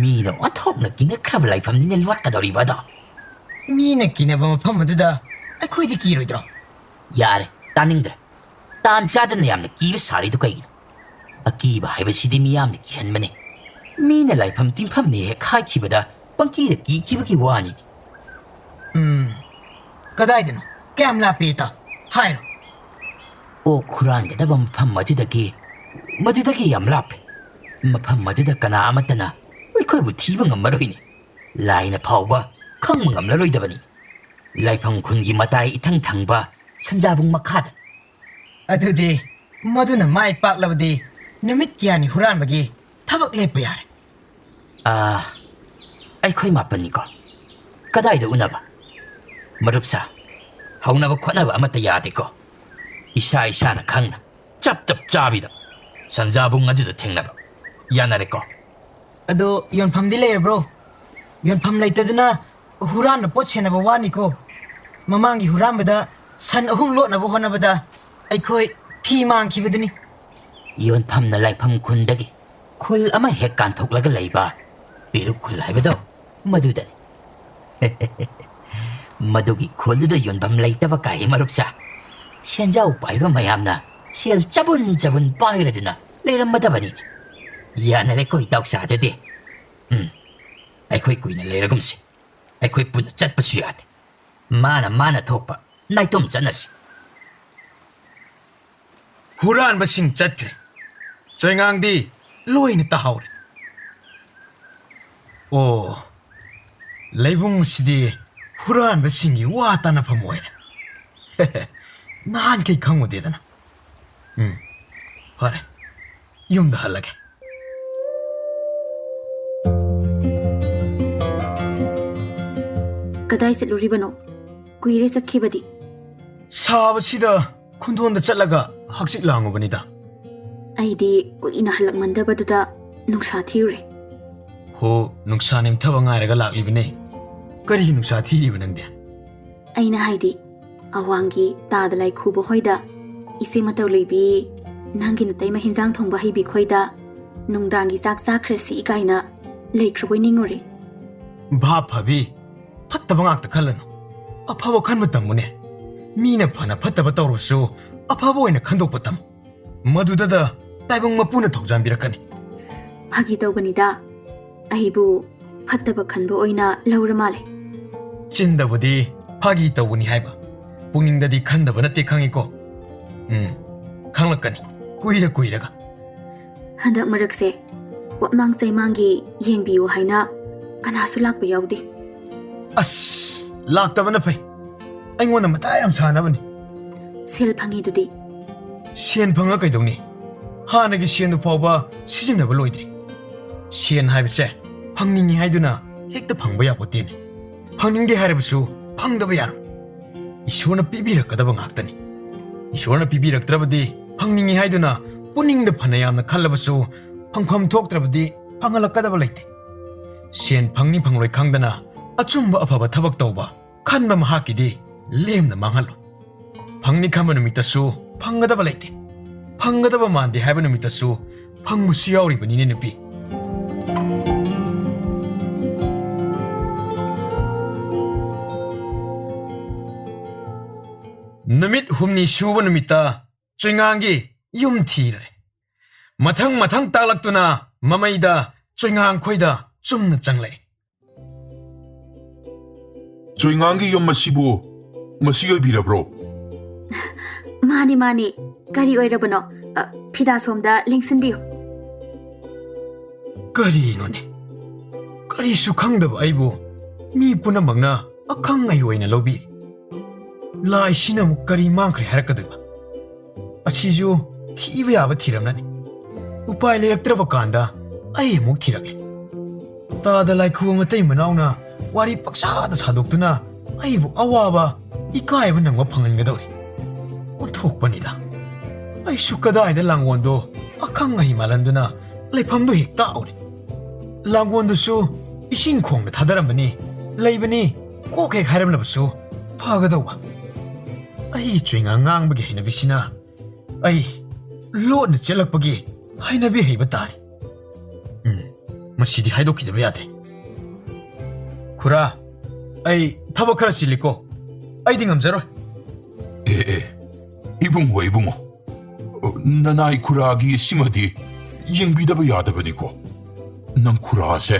ꯃꯤꯅ ꯑꯣꯟꯊꯣꯛꯅ ꯀꯤꯅꯈ꯭ꯔꯕ ꯂꯥꯏꯐꯝꯅꯤꯅꯦ ꯂꯣꯠꯀꯗꯧꯔꯤꯕ ꯑꯗꯣ꯫ ꯃꯤꯅ ꯀꯤꯅꯕ ꯃꯐꯝ ꯑꯗꯨꯗ ꯑꯩꯈꯣꯏꯗꯤ ꯀꯤꯔꯣꯏꯗ꯭ꯔꯣ? ꯌꯥꯔꯦ, ꯇꯥꯅꯤꯡꯗ꯭ꯔꯦ꯫ ꯇꯥꯟ ꯆꯥꯗꯅ ꯌꯥꯝꯅ ꯀꯤꯕ ꯁꯥꯔꯤꯗꯨ ꯀꯩꯒꯤꯅꯣ? ꯑꯀꯤꯕ ꯍꯥꯏꯕꯁꯤꯗꯤ ꯃꯤꯌꯥꯝꯅ ꯀꯤꯍꯟꯕꯅꯤ꯫ ꯃꯤꯅ ꯂꯥꯏꯐꯝ ꯇꯤꯟꯐꯝꯅꯤ ꯍꯦꯛ ꯍꯥꯏꯈꯤꯕꯗ ꯄꯪꯀꯤꯗ ꯀꯤꯈꯤꯕꯒꯤ ꯋꯥꯅꯤ꯫ ꯎꯝ, ꯀꯗꯥꯏꯗꯅꯣ? ꯀꯌꯥꯝ ꯂꯥꯞꯄꯤ ꯏꯇꯥꯎ? ꯍꯥꯏꯔꯣ꯫ ꯑꯣꯛ ꯍꯨꯔꯥꯟꯒꯗꯕ ꯃꯐꯝ ꯑꯗꯨꯗꯒꯤ, ꯃꯗꯨꯗꯒꯤ ꯌꯥꯝ ꯂꯥꯞꯄꯦ꯫ ꯃꯐꯝ ꯑꯗꯨꯗ ꯀꯅꯥ ꯑꯃꯠꯇꯅ ꯑꯩꯈꯣꯏꯕꯨ ꯊꯤꯕ ꯉꯝꯃꯔꯣꯏꯅꯦ꯫ ꯂꯥꯏꯅ ꯐꯥꯎꯕ ꯈꯪꯕ ꯉꯝꯂꯔꯣꯏꯗꯕꯅꯤ꯫ ꯂꯥꯏꯐꯝ ꯈꯨꯟꯒꯤ ꯃꯇꯥꯏ ꯏꯊꯪ ꯊꯪꯕ ꯁꯟꯖꯥꯕꯨꯡ ꯃꯈꯥꯗ꯫ ꯑꯗꯨꯗꯤ ꯃꯗꯨꯅ ꯃꯥꯏ ꯄꯥꯛꯂꯕꯗꯤ ꯅꯨꯃꯤꯠ ꯀꯌꯥꯅꯤ ꯍꯨꯔꯥꯟꯕꯒꯤ ꯊꯕꯛ ꯂꯦꯞꯄ ꯌꯥꯔꯦ꯫ ꯑꯥ, ꯑꯩꯈꯣꯏ ꯃꯥꯄꯟꯅꯤꯀꯣ꯫ ꯀꯗꯥꯏꯗ ꯎꯅꯕ? ꯃꯔꯨꯞ ꯁꯥ, ꯍꯧꯅꯕ ꯈꯣꯠꯅꯕ ꯑꯃꯠꯇ ꯌꯥꯗꯦꯀꯣ꯫ ꯏꯁꯥ ꯏꯁꯥꯅ ꯈꯪꯅ ꯆꯞ ꯆꯞ ꯆꯥꯕꯤꯗ ꯁꯟꯖꯥꯕꯨꯡ ꯑꯗꯨꯗ ꯊꯦꯡꯅꯕ꯫ ꯌꯥꯅꯔꯦꯀꯣ? ꯑꯗꯣ ꯌꯣꯟꯐꯝꯗꯤ ꯂꯩꯔꯕ꯭ꯔꯣ? ꯌꯣꯟꯐꯝ ꯂꯩꯇꯗꯅ ꯍꯨꯔꯥꯟꯕ ꯄꯣꯠ ꯁꯦꯟꯅꯕ ꯋꯥꯅꯤꯀꯣ꯫ ꯃꯃꯥꯡꯒꯤ ꯍꯨꯔꯥꯟꯕꯗ ꯁꯟ ꯑꯍꯨꯝ ꯂꯣꯠꯅꯕ ꯍꯣꯠꯅꯕꯗ ꯑꯩꯈꯣꯏ ꯐꯤ ꯃꯥꯡꯈꯤꯕꯗꯨꯅꯤ꯫ ꯌꯣꯟꯐꯝꯅ ꯂꯥꯏꯐꯝ ꯈꯨꯟꯗꯒꯤ ꯈꯨꯜ ꯑꯃ ꯍꯦꯛ ꯀꯥꯟꯊꯣꯛꯂꯒ ꯂꯩꯕ ꯄꯦꯔꯨꯛ ꯈꯨꯜ ꯍꯥꯏꯕꯗꯣ ꯃꯗꯨꯗꯅꯤ꯫ ꯃꯗꯨꯒꯤ ꯈꯨꯜꯗꯨꯗ ꯌꯣꯟꯐꯝ ꯂꯩꯇꯕ ꯀꯥꯏ ꯃꯔꯨꯞꯁꯥ꯫ ꯁꯦꯟꯖꯥꯎ ꯄꯥꯏꯕ ꯃꯌꯥꯝꯅ ꯁꯦꯜ ꯆꯕꯨꯟ ꯆꯕꯨꯟ ꯄꯥꯏꯔꯗꯨꯅ ꯂꯩꯔꯝꯃꯗꯕꯅꯤꯅꯦ꯫ ꯌꯥꯅꯔꯦꯀꯣ ꯏꯇꯥꯎꯁꯥ ꯑꯗꯨꯗꯤ꯫ ꯎꯝ, ꯑꯩꯈꯣꯏ ꯀꯨꯏꯅ ꯂꯩꯔꯒꯨꯝꯁꯤ꯫ ꯑꯩꯈꯣꯏ ꯄꯨꯟꯅ ꯆꯠꯄꯁꯨ ꯌꯥꯗꯦ꯫ ꯃꯥꯅ ꯃꯥꯅ ꯊꯣꯛꯄ ꯅꯥꯏꯇꯣꯝ ꯆꯠꯅꯁꯤ꯫ ꯍꯨꯔꯥꯟꯕꯁꯤꯡ ꯆꯠꯈ꯭ꯔꯦ꯫ ꯆꯣꯏꯉꯥꯡꯗꯤ ꯂꯣꯏꯅ ꯇꯥꯍꯧꯔꯦ꯫ ꯑꯣ, ꯂꯩꯕꯨꯡꯁꯤꯗꯤ ꯍꯨꯔꯥꯟꯕꯁꯤꯡꯒꯤ ꯋꯥ ꯇꯥꯅꯐꯝ ꯑꯣꯏꯔꯦ꯫ ꯅꯍꯥꯟꯈꯩ ꯈꯪꯉꯨꯗꯦꯗꯅ꯫ ꯎꯝ, ꯐꯔꯦ, ꯌꯨꯝꯗ ꯍꯜꯂꯒꯦ꯫ ꯀꯗꯥꯏ ꯆꯠꯂꯨꯔꯤꯕꯅꯣ? ꯀꯨꯏꯔꯦ ꯆꯠꯈꯤꯕꯗꯤ꯫ ꯁꯥꯕꯁꯤꯗ ꯈꯨꯟꯗꯣꯟꯗ ꯆꯠꯂꯒ ꯍꯛꯆꯤꯛ ꯂꯥꯡꯉꯨꯕꯅꯤꯗ꯫ ꯑꯩꯗꯤ ꯀꯨꯏꯅ ꯍꯜꯂꯛꯃꯟꯗꯕꯗꯨꯗ ꯅꯨꯡꯁꯥ ꯊꯤꯔꯨꯔꯦ꯫ ꯍꯣ, ꯅꯨꯡꯁꯥ ꯅꯦꯝꯊꯕ ꯉꯥꯏꯔꯒ ꯂꯥꯛꯂꯤꯕꯅꯦ꯫ ꯀꯔꯤ ꯅꯨꯡꯁꯥ ꯊꯤꯔꯤꯕ ꯅꯪꯗꯤ? ꯑꯩꯅ ꯍꯥꯏꯗꯤ, ꯑꯋꯥꯡꯒꯤ ꯇꯥꯗ ꯂꯥꯏꯈꯨꯕ ꯍꯣꯏꯗ, ꯏꯆꯦ ꯃꯇꯧ ꯂꯩꯕꯤ, ꯅꯪꯒꯤ ꯅꯇꯩꯃ ꯍꯤꯟꯖꯥꯡ ꯊꯣꯡꯕ ꯍꯩꯕꯤ ꯈꯣꯏꯗ ꯅꯨꯡꯗꯥꯡꯒꯤ ꯆꯥꯛ ꯆꯥꯈ꯭ꯔꯁꯤ ꯀꯥꯏꯅ ꯂꯩꯈ꯭ꯔꯕꯣꯏ ꯅꯤꯡꯉꯨꯔꯦ꯫ ꯚꯥꯞ ꯐꯕꯤ, ꯐꯠꯇꯕ ꯉꯥꯛꯇ ꯈꯜꯂꯅꯨ꯫ ꯑꯐꯕ ꯈꯟꯕ ꯇꯝꯃꯨꯅꯦ꯫ ꯃꯤꯅ ꯐꯅ ꯐꯠꯇꯕ ꯇꯧꯔꯁꯨ ꯑꯐꯕ ꯑꯣꯏꯅ ꯈꯟꯗꯣꯛꯄ ꯇꯝꯃꯨ꯫ ꯃꯗꯨꯗꯗ ꯇꯥꯏꯕꯪ ꯃꯄꯨꯅ ꯊꯧꯖꯥꯟꯕꯤꯔꯛꯀꯅꯤ꯫ ꯐꯥꯒꯤ ꯇꯧꯕꯅꯤꯗ, ꯑꯩꯕꯨ ꯐꯠꯇꯕ ꯈꯟꯕ ꯑꯣꯏꯅ ꯂꯧꯔ ꯃꯥꯜꯂꯦ꯫ ꯆꯤꯟꯗꯕꯨꯗꯤ ꯐꯥꯒꯤ ꯇꯧꯕꯅꯤ ꯍꯥꯏꯕ, ꯄꯨꯛꯅꯤꯡꯗꯗꯤ ꯈꯟꯗꯕ ꯅꯠꯇꯦ ꯈꯪꯉꯤꯀꯣ꯫ ꯎꯝ, ꯈꯪꯂꯛꯀꯅꯤ ꯀꯨꯏꯔ ꯀꯨꯏꯔꯒ꯫ ꯍꯟꯗꯛ ꯃꯔꯛꯁꯦ ꯋꯥꯃꯥꯡ ꯆꯩꯃꯥꯡꯒꯤ ꯌꯦꯡꯕꯤꯌꯨ ꯍꯥꯏꯅ ꯀꯅꯥꯁꯨ ꯂꯥꯛꯄ ꯌꯥꯎꯗꯦ꯫ ꯑꯁ, ꯂꯥꯛꯇꯕꯅ ꯐꯩ꯫ ꯑꯩꯉꯣꯟꯗ ꯃꯊꯥ ꯌꯥꯝ ꯁꯥꯅꯕꯅꯤ꯫ ꯁꯦꯜ ꯐꯪꯉꯤꯗꯨꯗꯤ? ꯁꯦꯟ ꯐꯪꯉ ꯀꯩꯗꯧꯅꯤ? ꯍꯥꯟꯅꯒꯤ ꯁꯦꯟꯗꯨ ꯐꯥꯎꯕ ꯁꯤꯖꯤꯟꯅꯕ ꯂꯣꯏꯗ꯭ꯔꯤ꯫ ꯁꯦꯟ ꯍꯥꯏꯕꯁꯦ ꯐꯪꯅꯤꯡꯉꯤ ꯍꯥꯏꯗꯨꯅ ꯍꯦꯛꯇ ꯐꯪꯕ ꯌꯥꯄꯣꯠꯇꯦꯅꯦ꯫ ꯐꯪꯅꯤꯡꯗꯦ ꯍꯥꯏꯔꯕꯁꯨ ꯐꯪꯗꯕ ꯌꯥꯔꯣꯏ꯫ ꯏꯁꯣꯔꯅ ꯄꯤꯕꯤꯔꯛꯀꯗꯕ ꯉꯥꯛꯇꯅꯤ꯫ ꯏꯁꯣꯔꯅ ꯄꯤꯕꯤꯔꯛꯇ꯭ꯔꯕꯗꯤ ꯐꯪꯅꯤꯡꯏ ꯍꯥꯏꯗꯨꯅ ꯄꯨꯛꯅꯤꯡꯗ ꯐꯅ ꯌꯥꯝꯅ ꯈꯜꯂꯕꯁꯨ ꯐꯪꯐꯝ ꯊꯣꯛꯇ꯭ꯔꯕꯗꯤ ꯐꯪꯍꯜꯂꯛꯀꯗꯕ ꯂꯩꯇꯦ꯫ ꯁꯦꯟ ꯐꯪꯅꯤ ꯐꯪꯂꯣꯏ ꯈꯪꯗꯅ ꯑꯆꯨꯝꯕ ꯑꯐꯕ ꯊꯕꯛ ꯇꯧꯕ ꯈꯟꯕ ꯃꯍꯥꯛꯀꯤꯗꯤ ꯂꯦꯝꯅ ꯃꯥꯡꯍꯜꯂꯣ꯫ ꯐꯪꯅꯤ ꯈꯟꯕ ꯅꯨꯃꯤꯠꯇꯁꯨ ꯐꯪꯒꯗꯕ ꯂꯩꯇꯦ꯫ ꯐꯪꯒꯗꯕ ꯃꯥꯟꯗꯦ ꯍꯥꯏꯕ ꯅꯨꯃꯤꯠꯇꯁꯨ ꯐꯪꯕꯁꯨ ꯌꯥꯎꯔꯤꯕꯅꯤꯅꯦ ꯅꯨꯄꯤ꯫ ꯅꯨꯃꯤꯠ ꯍꯨꯝꯅꯤ ꯁꯨꯕ ꯅꯨꯃꯤꯠꯇ ꯆꯣꯏꯉꯥꯡꯒꯤ ꯌꯨꯝ ꯊꯤꯔꯦ꯫ ꯃꯊꯪ ꯃꯊꯪ ꯇꯥꯛꯂꯛꯇꯨꯅ ꯃꯃꯩꯗ ꯆꯣꯏꯉꯥꯡ ꯈꯣꯏꯗ ꯆꯨꯝꯅ ꯆꯪꯂꯛꯏ꯫ ꯆꯣꯏꯉꯥꯡꯒꯤ ꯌꯨꯝ ꯑꯁꯤꯕꯨ ꯃꯁꯤ ꯑꯣꯏꯕꯤꯔꯕ꯭ꯔꯣ? ꯃꯥꯅꯤ, ꯃꯥꯅꯤ꯫ ꯀꯔꯤ ꯑꯣꯏꯔꯕꯅꯣ? ꯑ, ꯐꯤꯗꯥ ꯁꯣꯝꯗ ꯂꯦꯡꯁꯤꯟꯕꯤꯌꯨ꯫ ꯀꯔꯤꯅꯣꯅꯦ? ꯀꯔꯤꯁꯨ ꯈꯪꯗꯕ ꯑꯩꯕꯨ ꯃꯤ ꯄꯨꯝꯅꯃꯛꯅ ꯑꯈꯪ ꯑꯍꯩ ꯑꯣꯏꯅ ꯂꯧꯕꯤꯔꯤ꯫ ꯂꯥꯏꯁꯤꯅ ꯑꯃꯨꯛ ꯀꯔꯤ ꯃꯥꯡꯈ꯭ꯔꯦ ꯍꯥꯏꯔꯛꯀꯗꯣꯏꯕ? ꯑꯁꯤꯁꯨ ꯊꯤꯕ ꯌꯥꯕ ꯊꯤꯔꯝꯂꯅꯤ꯫ ꯎꯄꯥꯏ ꯂꯩꯔꯛꯇ꯭ꯔꯕ ꯀꯥꯟꯗ ꯑꯩ ꯑꯃꯨꯛ ꯊꯤꯔꯛꯂꯦ꯫ ꯇꯥꯗ ꯂꯥꯏꯈꯨꯕ ꯃꯇꯩ ꯃꯅꯥꯎꯅ ꯋꯥꯔꯤ ꯄꯛꯁꯥꯗ ꯁꯥꯗꯣꯛꯇꯨꯅ ꯑꯩꯕꯨ ꯑꯋꯥꯕ, ꯏꯀꯥꯏꯕ ꯅꯪꯕ ꯐꯪꯍꯟꯒꯗꯧꯔꯤ꯫ ꯑꯣꯟꯊꯣꯛꯄꯅꯤꯗ꯫ ꯑꯩꯁꯨ ꯀꯗꯥꯏꯗ ꯂꯥꯡꯒꯣꯜꯗꯣ ꯑꯈꯪ ꯑꯍꯩ ꯃꯥꯜꯍꯟꯗꯨꯅ ꯂꯩꯐꯝꯗꯣ ꯍꯦꯛ ꯇꯥꯛꯎꯔꯦ꯫ ꯂꯥꯡꯒꯣꯜꯗꯨꯁꯨ ꯏꯁꯤꯡ ꯈꯣꯡꯗ ꯊꯥꯗꯔꯝꯕꯅꯤ, ꯂꯩꯕꯅꯤ, ꯀꯣꯛ ꯍꯦꯛ ꯍꯥꯏꯔꯝꯂꯕꯁꯨ ꯐꯒꯗꯧꯕ꯫ ꯑꯩ ꯆꯣꯏꯉꯥ ꯉꯥꯡꯕꯒꯤ ꯍꯩꯅꯕꯤꯁꯤꯅ ꯑꯩ ꯂꯣꯠꯅ ꯆꯦꯜꯂꯛꯄꯒꯤ ꯍꯩꯅꯕꯤ ꯍꯩꯕ ꯇꯥꯔꯦ꯫ ꯎꯝ, ꯃꯁꯤꯗꯤ ꯍꯥꯏꯗꯣꯛꯈꯤꯗꯕ ꯌꯥꯗ꯭ꯔꯦ꯫ ꯈꯨꯔꯥ, ꯑꯩ ꯊꯕꯛ ꯈꯔ ꯆꯤꯜꯂꯤꯀꯣ, ꯑꯩꯗꯤ ꯉꯝꯖꯔꯣꯏ꯫ ꯑꯦ, ꯑꯦ, ꯏꯕꯨꯡꯉꯣ, ꯏꯕꯨꯡꯉꯣ, ꯅꯅꯥꯏ ꯈꯨꯔꯥꯒꯤ ꯁꯤꯃꯗꯤ ꯌꯦꯡꯕꯤꯗꯕ ꯌꯥꯗꯕꯅꯤꯀꯣ꯫ ꯅꯪ ꯈꯨꯔꯥꯁꯦ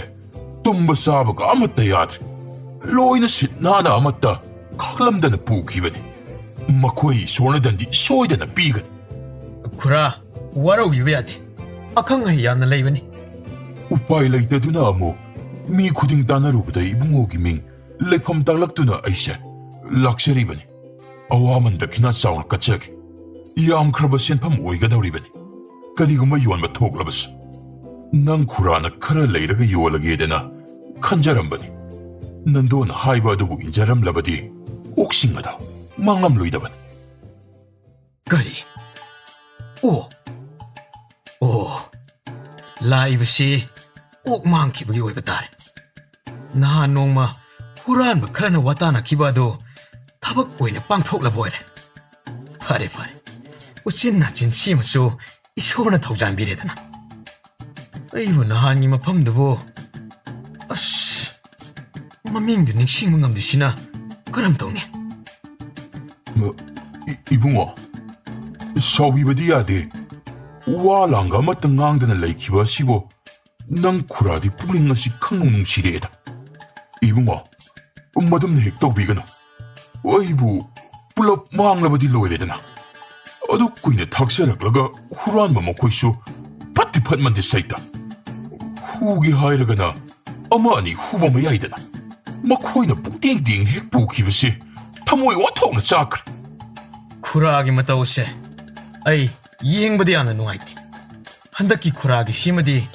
ꯇꯨꯝꯕ ꯆꯥꯕꯒ ꯑꯃꯠꯇ ꯌꯥꯗ꯭ꯔꯦ꯫ ꯂꯣꯏꯅ ꯁꯤꯠ ꯅꯥꯟꯅ ꯑꯃꯠꯇ ꯈꯥꯛꯂꯝꯗꯅ ꯄꯨꯈꯤꯕꯅꯤ꯫ ꯃꯈꯣꯏ ꯏꯁꯣꯔꯅꯗꯪꯗꯤ ꯁꯣꯏꯗꯅ ꯄꯤꯒꯅꯤ꯫ ꯈꯨꯔꯥ, ꯋꯥꯔꯧꯕꯤꯕ ꯌꯥꯗꯦ꯫ ꯑꯈꯪ ꯑꯍꯩ ꯌꯥꯝꯅ ꯂꯩꯕꯅꯤ꯫ ꯎꯄꯥꯏ ꯂꯩꯇꯗꯨꯅ ꯑꯃꯨꯛ ꯃꯤ ꯈꯨꯗꯤꯡ ꯇꯥꯟꯅꯔꯨꯕꯗ ꯏꯕꯨꯡꯉꯣꯒꯤ ꯃꯤꯡ ꯂꯩꯐꯝ ꯇꯥꯛꯂꯛꯇꯨꯅ ꯑꯩꯁꯦ ꯂꯥꯛꯆꯔꯤꯕꯅꯤ꯫ ꯑꯋꯥꯃꯟ ꯗꯈꯤꯅꯥ ꯆꯥꯎꯅ ꯀꯠꯆꯒꯦ꯫ ꯌꯥꯝꯈ꯭ꯔꯕ ꯁꯦꯟꯐꯝ ꯑꯣꯏꯒꯗꯧꯔꯤꯕꯅꯤ꯫ ꯀꯔꯤꯒꯨꯝꯕ ꯌꯣꯟꯕ ꯊꯣꯛꯂꯕꯁꯨ꯫ ꯅꯪ ꯈꯨꯔꯥꯅ ꯈꯔ ꯂꯩꯔꯒ ꯌꯣꯜꯂꯒꯦꯗꯅ ꯈꯟꯖꯔꯝꯕꯅꯤ꯫ ꯅꯟꯗꯣꯅ ꯍꯥꯏꯕ ꯑꯗꯨꯕꯨ ꯏꯟꯖꯔꯝꯂꯕꯗꯤ ꯑꯣꯛꯁꯤꯡ ꯑꯗꯣ ꯃꯥꯡꯂꯝꯂꯣꯏꯗꯕꯅꯤ꯫ ꯀꯔꯤ? ꯑꯣ, ꯑꯣ, ꯂꯥꯛꯏꯕꯁꯤ ꯑꯣꯛ ꯃꯥꯡꯈꯤꯕꯒꯤ ꯑꯣꯏꯕ ꯇꯥꯔꯦ꯫ ꯅꯍꯥꯟ ꯅꯣꯡꯃ ꯍꯨꯔꯥꯟꯕ ꯈꯔꯅ ꯋꯥꯇꯥꯅꯈꯤꯕ ꯑꯗꯨ ꯊꯕꯛ ꯑꯣꯏꯅ ꯄꯥꯡꯊꯣꯛꯂꯕ ꯑꯣꯏꯔꯦ꯫ ꯐꯔꯦ, ꯐꯔꯦ, ꯎꯆꯤꯟ ꯅꯥꯆꯤꯟ ꯁꯤꯃꯁꯨ ꯏꯁꯣꯔꯅ ꯊꯧꯖꯥꯟꯕꯤꯔꯦꯗꯅ꯫ ꯑꯩꯕꯨ ꯅꯍꯥꯟꯒꯤ ꯃꯐꯝꯗꯨꯕꯨ, ꯑꯁ, ꯃꯃꯤꯡꯗꯨ ꯅꯤꯡꯁꯤꯡꯕ ꯉꯝꯗ꯭ꯔꯤꯁꯤꯅ ꯀꯔꯝ ꯇꯧꯅꯤ? ꯏ-, ꯏꯕꯨꯡꯉꯣ, ꯁꯥꯎꯕꯤꯕꯗꯤ ꯌꯥꯗꯦ꯫ ꯋꯥ ꯂꯥꯡꯒ ꯑꯃꯠꯇ ꯉꯥꯡꯗꯅ ꯂꯩꯈꯤꯕ ꯑꯁꯤꯕꯨ ꯅꯪ ꯈꯨꯔꯥꯗꯤ ꯄꯨꯛꯅꯤꯡ ꯑꯁꯤ ꯈꯪꯅꯨꯡ ꯅꯨꯡꯁꯤꯔꯛꯑꯦꯗ꯫ ꯏꯕꯨꯡꯉꯣ, ꯃꯗꯨꯝꯅ ꯍꯦꯛ ꯇꯧꯕꯤꯒꯅꯨ꯫ ꯑꯩꯕꯨ ꯄꯨꯂꯞ ꯃꯥꯡꯂꯕꯗꯤ ꯂꯣꯏꯔꯦꯗꯅ꯫ ꯑꯗꯨ ꯀꯨꯏꯅ ꯊꯥꯛꯆꯔꯛꯂꯒ ꯍꯨꯔꯥꯟꯕ ꯃꯈꯣꯏꯁꯨ ꯐꯠꯇꯤ ꯐꯠꯃꯟꯗꯦ ꯁꯩꯇ꯫ ꯍꯨꯒꯦ ꯍꯥꯏꯔꯒꯅ ꯑꯃ ꯑꯅꯤ ꯍꯨꯕ ꯃꯌꯥꯏꯗꯅ꯫ ꯃꯈꯣꯏꯅ ꯄꯨꯡꯇꯦꯡ ꯇꯦꯡ ꯍꯦꯛ ꯄꯨꯈꯤꯕꯁꯦ ꯊꯃꯣꯏ ꯑꯣꯟꯊꯣꯛꯅ ꯆꯥꯛꯈ꯭ꯔꯦ꯫ ꯈꯨꯔꯥꯒꯤ ꯃꯇꯧꯁꯦ ꯑꯩ ꯌꯦꯡꯕꯗ ꯌꯥꯝꯅ ꯅꯨꯡꯉꯥꯏꯇꯦ꯫ ꯍꯟꯗꯛꯀꯤ ꯈꯨꯔꯥꯒꯤ ꯁꯤꯃꯗꯤ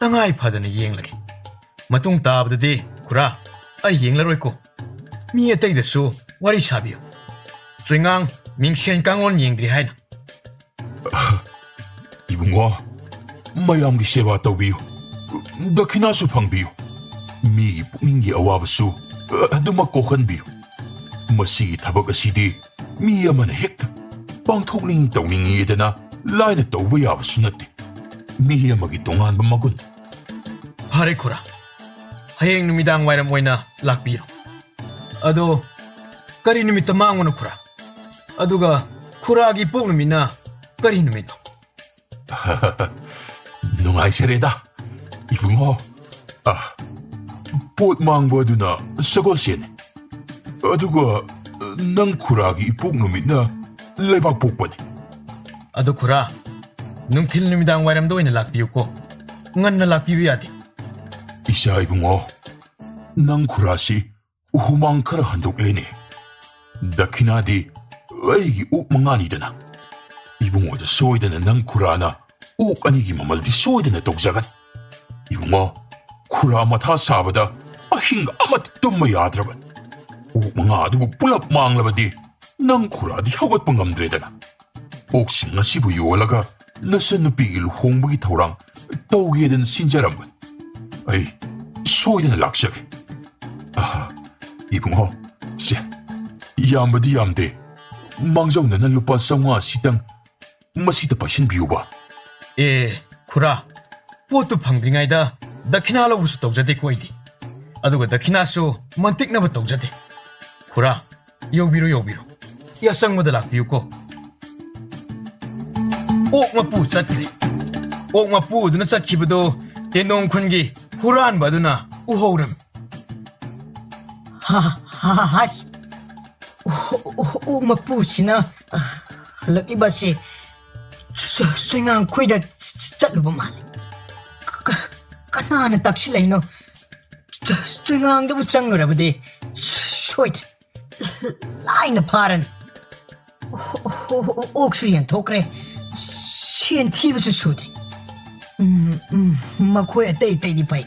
ꯇꯉꯥꯏ ꯐꯗꯅ ꯌꯦꯡꯂꯒꯦ꯫ ꯃꯇꯨꯡ ꯇꯥꯕꯗꯗꯤ ꯈꯨꯔꯥ, ꯑꯩ ꯌꯦꯡꯂꯔꯣꯏꯀꯣ꯫ ꯃꯤ ꯑꯇꯩꯗꯁꯨ ꯋꯥꯔꯤ ꯁꯥꯕꯤꯌꯨ꯫ ꯆꯣꯏꯉꯥꯡ ꯃꯤꯡꯁꯦꯟ ꯀꯥꯡꯂꯣꯟ ꯌꯦꯡꯗ꯭ꯔꯤ ꯍꯥꯏꯅ꯫ ꯏꯕꯨꯡꯉꯣ, ꯃꯌꯥꯝꯒꯤ ꯁꯦꯕꯥ ꯇꯧꯕꯤꯌꯨ, ꯗꯈꯤꯅꯥꯁꯨ ꯐꯪꯕꯤꯌꯨ, ꯃꯤꯒꯤ ꯄꯨꯛꯅꯤꯡꯒꯤ ꯑꯋꯥꯕꯁꯨ ꯑꯗꯨꯃꯛ ꯀꯣꯛꯍꯟꯕꯤꯌꯨ꯫ ꯃꯁꯤꯒꯤ ꯊꯕꯛ ꯑꯁꯤꯗꯤ ꯃꯤ ꯑꯃꯅ ꯍꯦꯛꯇ ꯄꯥꯡꯊꯣꯛꯅꯤꯡ ꯇꯧꯅꯤꯡꯉꯤꯗꯅ ꯂꯥꯏꯅ ꯇꯧꯕ ꯌꯥꯕꯁꯨ ꯅꯠꯇꯦ꯫ ꯃꯤ ꯑꯃꯒꯤ ꯇꯣꯉꯥꯟꯕ ꯃꯒꯨꯟ꯫ ꯐꯔꯦ ꯈꯨꯔꯥ, ꯍꯌꯦꯡ ꯅꯨꯃꯤꯗꯥꯡ ꯋꯥꯏꯔꯝ ꯑꯣꯏꯅ ꯂꯥꯛꯄꯤꯔꯣ꯫ ꯑꯗꯣ ꯀꯔꯤ ꯅꯨꯃꯤꯠꯇ ꯃꯥꯡꯕꯅꯣ ꯈꯨꯔꯥ? ꯑꯗꯨꯒ ꯈꯨꯔꯥꯒꯤ ꯏꯄꯣꯛ ꯅꯨꯃꯤꯠꯅ ꯀꯔꯤ ꯅꯨꯃꯤꯠꯅꯣ? ꯅꯨꯡꯉꯥꯏꯖꯔꯦꯗ, ꯏꯕꯨꯡꯉꯣ꯫ ꯑ, ꯄꯣꯠ ꯃꯥꯡꯕ ꯑꯗꯨꯅ ꯁꯒꯣꯜꯁꯦꯟꯅꯤ꯫ ꯑꯗꯨꯒ ꯅꯪ ꯈꯨꯔꯥꯒꯤ ꯏꯄꯣꯛ ꯅꯨꯃꯤꯠꯅ ꯂꯩꯕꯥꯛ ꯄꯣꯛꯄꯅꯤ꯫ ꯑꯗꯨ ꯈꯨꯔꯥ, ꯅꯨꯡꯊꯤꯜ ꯅꯨꯃꯤꯗꯥꯡ ꯋꯥꯏꯔꯝꯗ ꯑꯣꯏꯅ ꯂꯥꯛꯄꯤꯌꯨꯀꯣ꯫ ꯉꯟꯅ ꯂꯥꯛꯄꯤꯕ ꯌꯥꯗꯦ꯫ ꯏꯆꯥ ꯏꯕꯨꯡꯉꯣ, ꯅꯪ ꯈꯨꯔꯥꯁꯤ ꯍꯨꯃꯥꯡ ꯈꯔ ꯍꯟꯗꯣꯛꯂꯦꯅꯦ꯫ ꯗꯈꯤꯅꯥꯗꯤ ꯑꯩꯒꯤ ꯑꯣꯛ ꯃꯉꯥꯅꯤꯗꯅ꯫ ꯏꯕꯨꯡꯉꯣꯗ ꯁꯣꯏꯗꯅ ꯅꯪ ꯈꯨꯔꯥꯅ ꯑꯣꯛ ꯑꯅꯤꯒꯤ ꯃꯃꯜꯗꯤ ꯁꯣꯏꯗꯅ ꯇꯧꯖꯒꯅꯤ꯫ ꯏꯕꯨꯡꯉꯣ, ꯈꯨꯔꯥ ꯃꯊꯥ ꯁꯥꯕꯗ ꯑꯍꯤꯡ ꯑꯃꯠꯇ ꯇꯨꯝꯕ ꯌꯥꯗ꯭ꯔꯕꯅꯤ꯫ ꯑꯣꯛ ꯃꯉꯥ ꯑꯗꯨꯕꯨ ꯄꯨꯂꯞ ꯃꯥꯡꯂꯕꯗꯤ ꯅꯪ ꯈꯨꯔꯥꯗꯤ ꯍꯧꯒꯠꯄ ꯉꯝꯗ꯭ꯔꯦꯗꯅ꯫ ꯑꯣꯛꯁꯤꯡ ꯑꯁꯤꯕꯨ ꯌꯣꯜꯂꯒ ꯅꯆꯟꯅꯨꯄꯤꯒꯤ ꯂꯨꯍꯣꯡꯕꯒꯤ ꯊꯧꯔꯥꯡ ꯇꯧꯒꯦꯗꯅ ꯁꯤꯟꯖꯔꯝꯕꯅꯤ꯫ ꯑꯩ ꯁꯣꯏꯗꯅ ꯂꯥꯛꯆꯒꯦ꯫ ꯑꯍꯥ, ꯏꯕꯨꯡꯉꯣ, ꯁꯦ, ꯌꯥꯝꯕꯗꯤ ꯌꯥꯝꯗꯦ꯫ ꯃꯥꯡꯖꯧꯅꯅ ꯂꯨꯄꯥ ꯆꯥꯝꯃꯉꯥ ꯁꯤꯇꯪ ꯃꯁꯤꯗ ꯄꯥꯏꯁꯤꯟꯕꯤꯌꯨꯕ꯫ ꯑꯦ, ꯈꯨꯔꯥ, ꯄꯣꯠꯇꯨ ꯐꯪꯗ꯭ꯔꯤꯉꯩꯗ ꯗꯈꯤꯅꯥ ꯂꯧꯕꯁꯨ ꯇꯧꯖꯗꯦꯀꯣ ꯑꯩꯗꯤ꯫ ꯑꯗꯨꯒ ꯗꯈꯤꯅꯥꯁꯨ ꯃꯟꯇꯤꯛꯅꯕ ꯇꯧꯖꯗꯦ꯫ ꯈꯨꯔꯥ, ꯌꯧꯕꯤꯔꯣ, ꯌꯧꯕꯤꯔꯣ꯫ ꯌꯥꯆꯪꯕꯗ ꯂꯥꯛꯄꯤꯌꯨꯀꯣ꯫ ꯑꯣꯛ ꯃꯄꯨ ꯆꯠꯈ꯭ꯔꯦ꯫ ꯑꯣꯛ ꯃꯄꯨ ꯑꯗꯨꯅ ꯆꯠꯈꯤꯕꯗꯨ ꯇꯦꯟꯗꯣꯡ ꯈꯨꯟꯒꯤ ꯍꯨꯔꯥꯟꯕ ꯑꯗꯨꯅ ꯎꯍꯧꯔꯝꯃꯤ꯫ ꯍꯥ, ꯍꯥ, ꯍꯥ, ꯍꯥꯏ꯫ ꯑꯣ, ꯑꯣ, ꯑꯣꯛ ꯃꯄꯨꯁꯤꯅ ꯍꯜꯂꯛꯂꯤꯕ ꯑꯁꯤ ꯆ-, ꯆ-, ꯆꯣꯏꯉꯥꯡꯈꯣꯏꯗ ꯆ-, ꯆ-, ꯆꯠꯂꯨꯕ ꯃꯥꯜꯂꯦ꯫ ꯀ-, ꯀꯅꯥꯅ ꯇꯛꯁꯤꯜꯂꯛꯏꯅꯣ? ꯆ-, ꯆꯣꯏꯉꯥꯡꯗꯕꯨ ꯆꯪꯂꯨꯔꯕꯗꯤ ꯁꯣꯏꯗ꯭ꯔꯦ꯫ ꯂꯥꯏꯅ ꯐꯥꯔꯅꯤ꯫ ꯑꯣ-, ꯑꯣ-, ꯑꯣ-, ꯑꯣꯛꯁꯨ ꯌꯦꯟꯊꯣꯛꯈ꯭ꯔꯦ꯫ ꯁꯦꯟ ꯊꯤꯕꯁꯨ ꯁꯨꯗ꯭ꯔꯤ꯫ ꯎꯝ, ꯎꯝ, ꯃꯈꯣꯏ ꯑꯇꯩ ꯑꯇꯩꯗꯤ ꯐꯩ꯫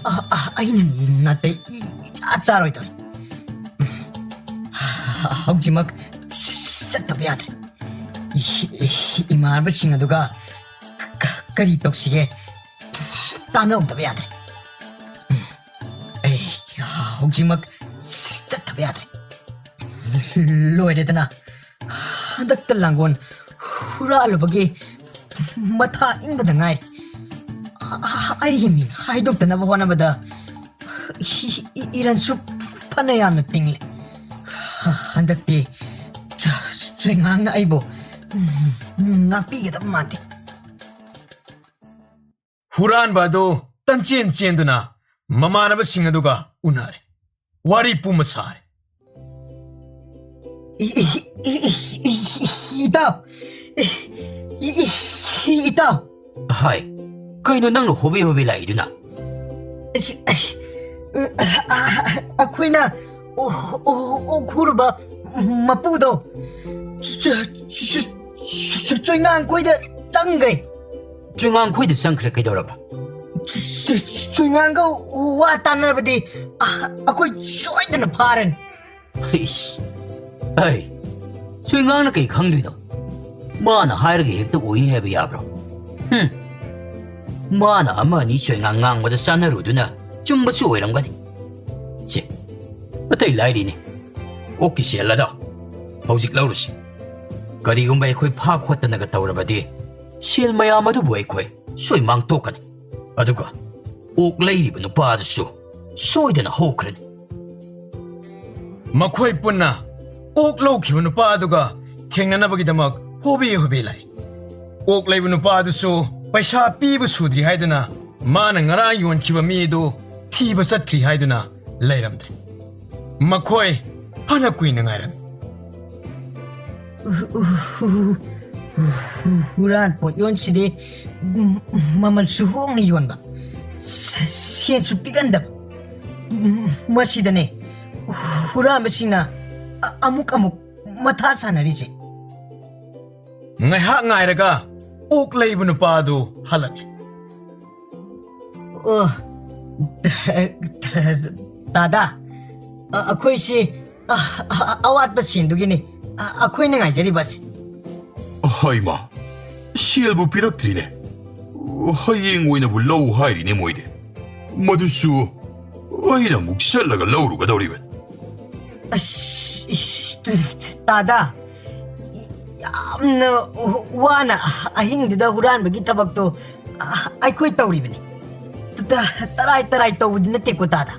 ꯑ-, ꯑ-, ꯑꯩꯅ ꯅꯥꯇꯩ ꯏ-, ꯏꯆꯥ ꯆꯥꯔꯣꯏꯗꯧꯔꯤ꯫ ꯎꯝ, ꯍꯧꯖꯤꯛꯃꯛ ꯆꯠꯇꯕ ꯌꯥꯗ꯭ꯔꯦ꯫ ꯏ-, ꯏ-, ꯏꯃꯥꯟꯅꯕꯁꯤꯡ ꯑꯗꯨꯒ ꯀ-, ꯀꯔꯤ ꯇꯧꯁꯤꯒꯦ? ꯇꯥꯟꯅꯍꯧꯗꯕ ꯌꯥꯗ꯭ꯔꯦ꯫ ꯎꯝ, ꯑꯩ ꯍꯧꯖꯤꯛꯃꯛ ꯆꯠꯇꯕ ꯌꯥꯗ꯭ꯔꯦ꯫ ꯂꯣꯏꯔꯦꯗꯅ, ꯍꯟꯗꯛꯇ ꯂꯥꯡꯒꯣꯜ ꯍꯨꯔꯥꯜꯂꯨꯕꯒꯤ ꯃꯊꯥ ꯏꯪꯕꯗ ꯉꯥꯏꯔꯤ꯫ ꯑ-, ꯑ-, ꯑꯩꯒꯤ ꯃꯤꯡ ꯍꯥꯏꯗꯣꯛꯇꯅꯕ ꯍꯣꯠꯅꯕꯗ ꯏ-, ꯏ-, ꯏꯔꯟꯁꯨ ꯐꯅ ꯌꯥꯝꯅ ꯇꯤꯡꯂꯦ꯫ ꯍꯟꯗꯛꯇꯤ ꯆ-, ꯆꯣꯏꯉꯥꯡꯅ ꯑꯩꯕꯨ ꯉꯥꯛꯄꯤꯒꯗꯕ ꯃꯥꯟꯗꯦ꯫ ꯍꯨꯔꯥꯟꯕ ꯑꯗꯨ ꯇꯟꯆꯦꯟ ꯆꯦꯟꯗꯨꯅ ꯃꯃꯥꯟꯅꯕꯁꯤꯡ ꯑꯗꯨꯒ ꯎꯅꯔꯦ꯫ ꯋꯥꯔꯤ ꯄꯨꯝꯕ ꯁꯥꯔꯦ꯫ E-, E-, E-, E-, E-, E-, ꯏꯇꯥꯎ! ꯏ-, ꯏ-, ꯏ-, ꯏ-, ꯏꯇꯥꯎ! ꯍꯥꯏ, ꯀꯩꯅꯣ ꯅꯪꯅ ꯍꯣꯕꯦ ꯍꯣꯕꯦ ꯂꯥꯛꯏꯗꯨꯅ? ꯑꯩ, ꯑꯩ, ꯑ, ꯑ, ꯑ, ꯑꯩꯈꯣꯏꯅ ꯑꯣ, ꯑꯣ, ꯑꯣꯛ ꯍꯨꯔꯨꯕ ꯃꯄꯨꯗꯣ ꯆ-, ꯆ-, ꯆ-, ꯆ-, ꯆꯣꯏꯉꯥꯡꯈꯣꯏꯗ ꯆꯪꯈ꯭ꯔꯦ꯫ ꯆꯣꯏꯉꯥꯡꯈꯣꯏꯗ ꯆꯪꯈ꯭ꯔꯦ, ꯀꯩꯗꯧꯔꯕ? ꯆ-, ꯆ-, ꯆꯣꯏꯉꯥꯡꯒ ꯋꯥ ꯇꯥꯅꯔꯕꯗꯤ, ꯑ, ꯑꯩꯈꯣꯏ ꯁꯣꯏꯗꯅ ꯐꯥꯔꯅꯤ꯫ ꯏꯁ, ꯑꯩ, ꯆꯣꯏꯉꯥꯡꯅ ꯀꯩ ꯈꯪꯗꯣꯏꯅꯣ? ꯃꯥꯅ ꯍꯥꯏꯔꯒ ꯍꯦꯛꯇ ꯑꯣꯏꯅꯤ ꯍꯥꯏꯕ ꯌꯥꯕ꯭ꯔꯣ? ꯍꯨꯝ꯫ ꯃꯥꯅ ꯑꯃ ꯑꯅꯤ ꯆꯣꯏꯉꯥꯡ ꯉꯥꯡꯕꯗ ꯆꯥꯟꯅꯔꯨꯗꯨꯅ ꯆꯨꯝꯕꯁꯨ ꯑꯣꯏꯔꯝꯒꯅꯤ꯫ ꯁꯦ, ꯑꯇꯩ ꯂꯥꯏꯔꯤꯅꯦ꯫ ꯑꯣꯛꯀꯤ ꯁꯦꯜ ꯑꯗꯣ ꯍꯧꯖꯤꯛ ꯂꯧꯔꯨꯁꯤ꯫ ꯀꯔꯤꯒꯨꯝꯕ ꯑꯩꯈꯣꯏ ꯐꯥ ꯈꯣꯠꯇꯅꯒ ꯇꯧꯔꯕꯗꯤ, ꯁꯦꯜ ꯃꯌꯥꯝ ꯑꯗꯨꯕꯨ ꯑꯩꯈꯣꯏ ꯁꯣꯏ ꯃꯥꯡꯊꯣꯛꯀꯅꯤ꯫ ꯑꯗꯨꯒ ꯑꯣꯛ ꯂꯩꯔꯤꯕ ꯅꯨꯄꯥ ꯑꯗꯨꯁꯨ ꯁꯣꯏꯗꯅ ꯍꯧꯈ꯭ꯔꯅꯤ꯫ ꯃꯈꯣꯏ ꯄꯨꯟꯅ ꯑꯣꯛ ꯂꯧꯈꯤꯕ ꯅꯨꯄꯥ ꯑꯗꯨꯒ ꯊꯦꯡꯅꯅꯕꯒꯤꯗꯃꯛ ꯍꯣꯕꯦ ꯍꯣꯕꯦ ꯂꯥꯛꯏ꯫ ꯑꯣꯛ ꯂꯩꯕ ꯅꯨꯄꯥ ꯑꯗꯨꯁꯨ ꯄꯩꯁꯥ ꯄꯤꯕ ꯁꯨꯗ꯭ꯔꯤ ꯍꯥꯏꯗꯨꯅ ꯃꯥꯅ ꯉꯔꯥꯡ ꯌꯣꯟꯈꯤꯕ ꯃꯤ ꯑꯗꯨ ꯊꯤꯕ ꯆꯠꯈ꯭ꯔꯤ ꯍꯥꯏꯗꯨꯅ ꯂꯩꯔꯝꯗ꯭ꯔꯦ꯫ ꯃꯈꯣꯏ ꯐꯅ ꯀꯨꯏꯅ ꯉꯥꯏꯔꯝꯃꯤ꯫ ꯍꯨꯔꯥꯟ ꯄꯣꯠ ꯌꯣꯟꯁꯤꯗꯤ, ꯎꯝ, ꯃꯃꯜꯁꯨ ꯍꯣꯡꯅ ꯌꯣꯟꯕ, ꯁ-, ꯁꯦꯟꯁꯨ ꯄꯤꯛꯍꯟꯗꯕ꯫ ꯎꯝ, ꯃꯁꯤꯗꯅꯦ ꯍꯨꯔꯥꯟꯕꯁꯤꯡꯅ ꯑ-, ꯑꯃꯨꯛ ꯑꯃꯨꯛ ꯃꯊꯥ ꯁꯥꯟꯅꯔꯤꯁꯦ꯫ ꯉꯥꯏꯍꯥꯛ ꯉꯥꯏꯔꯒ ꯑꯣꯛ ꯂꯩꯕ ꯅꯨꯄꯥ ꯑꯗꯨ ꯍꯜꯂꯛꯂꯦ꯫ ꯑꯣ, ꯇꯥꯗꯥ, ꯑ-, ꯑꯩꯈꯣꯏꯁꯤ, ꯑ-, ꯑ-, ꯑꯋꯥꯠꯄ ꯁꯦꯟꯗꯨꯒꯤꯅꯤ, ꯑ-, ꯑꯩꯈꯣꯏꯅ ꯉꯥꯏꯖꯔꯤꯕ ꯑꯁꯤ꯫ ꯍꯩꯃꯥ, ꯁꯦꯜꯕꯨ ꯄꯤꯔꯛꯇ꯭ꯔꯤꯅꯦ꯫ ꯍꯌꯦꯡ ꯑꯣꯏꯅꯕꯨ ꯂꯧ ꯍꯥꯏꯔꯤꯅꯦ ꯃꯣꯏꯗꯤ꯫ ꯃꯗꯨꯁꯨ ꯑꯩꯅ ꯑꯃꯨꯛ ꯆꯠꯂꯒ ꯂꯧꯔꯨꯒꯗꯧꯔꯤꯕꯅꯤ꯫ ꯑꯁ, ꯏꯁ, ꯇꯥꯗꯥ, ꯌꯥꯝꯅ ꯋꯥꯅ ꯑꯍꯤꯡꯗꯨꯗ ꯍꯨꯔꯥꯟꯕꯒꯤ ꯊꯕꯛꯇꯣ ꯑꯩꯈꯣꯏ ꯇꯧꯔꯤꯕꯅꯤ꯫ ꯇ-, ꯇꯔꯥꯏ ꯇꯔꯥꯏ ꯇꯧꯕꯗꯤ ꯅꯠꯇꯦꯀꯣ, ꯇꯥꯗꯥ꯫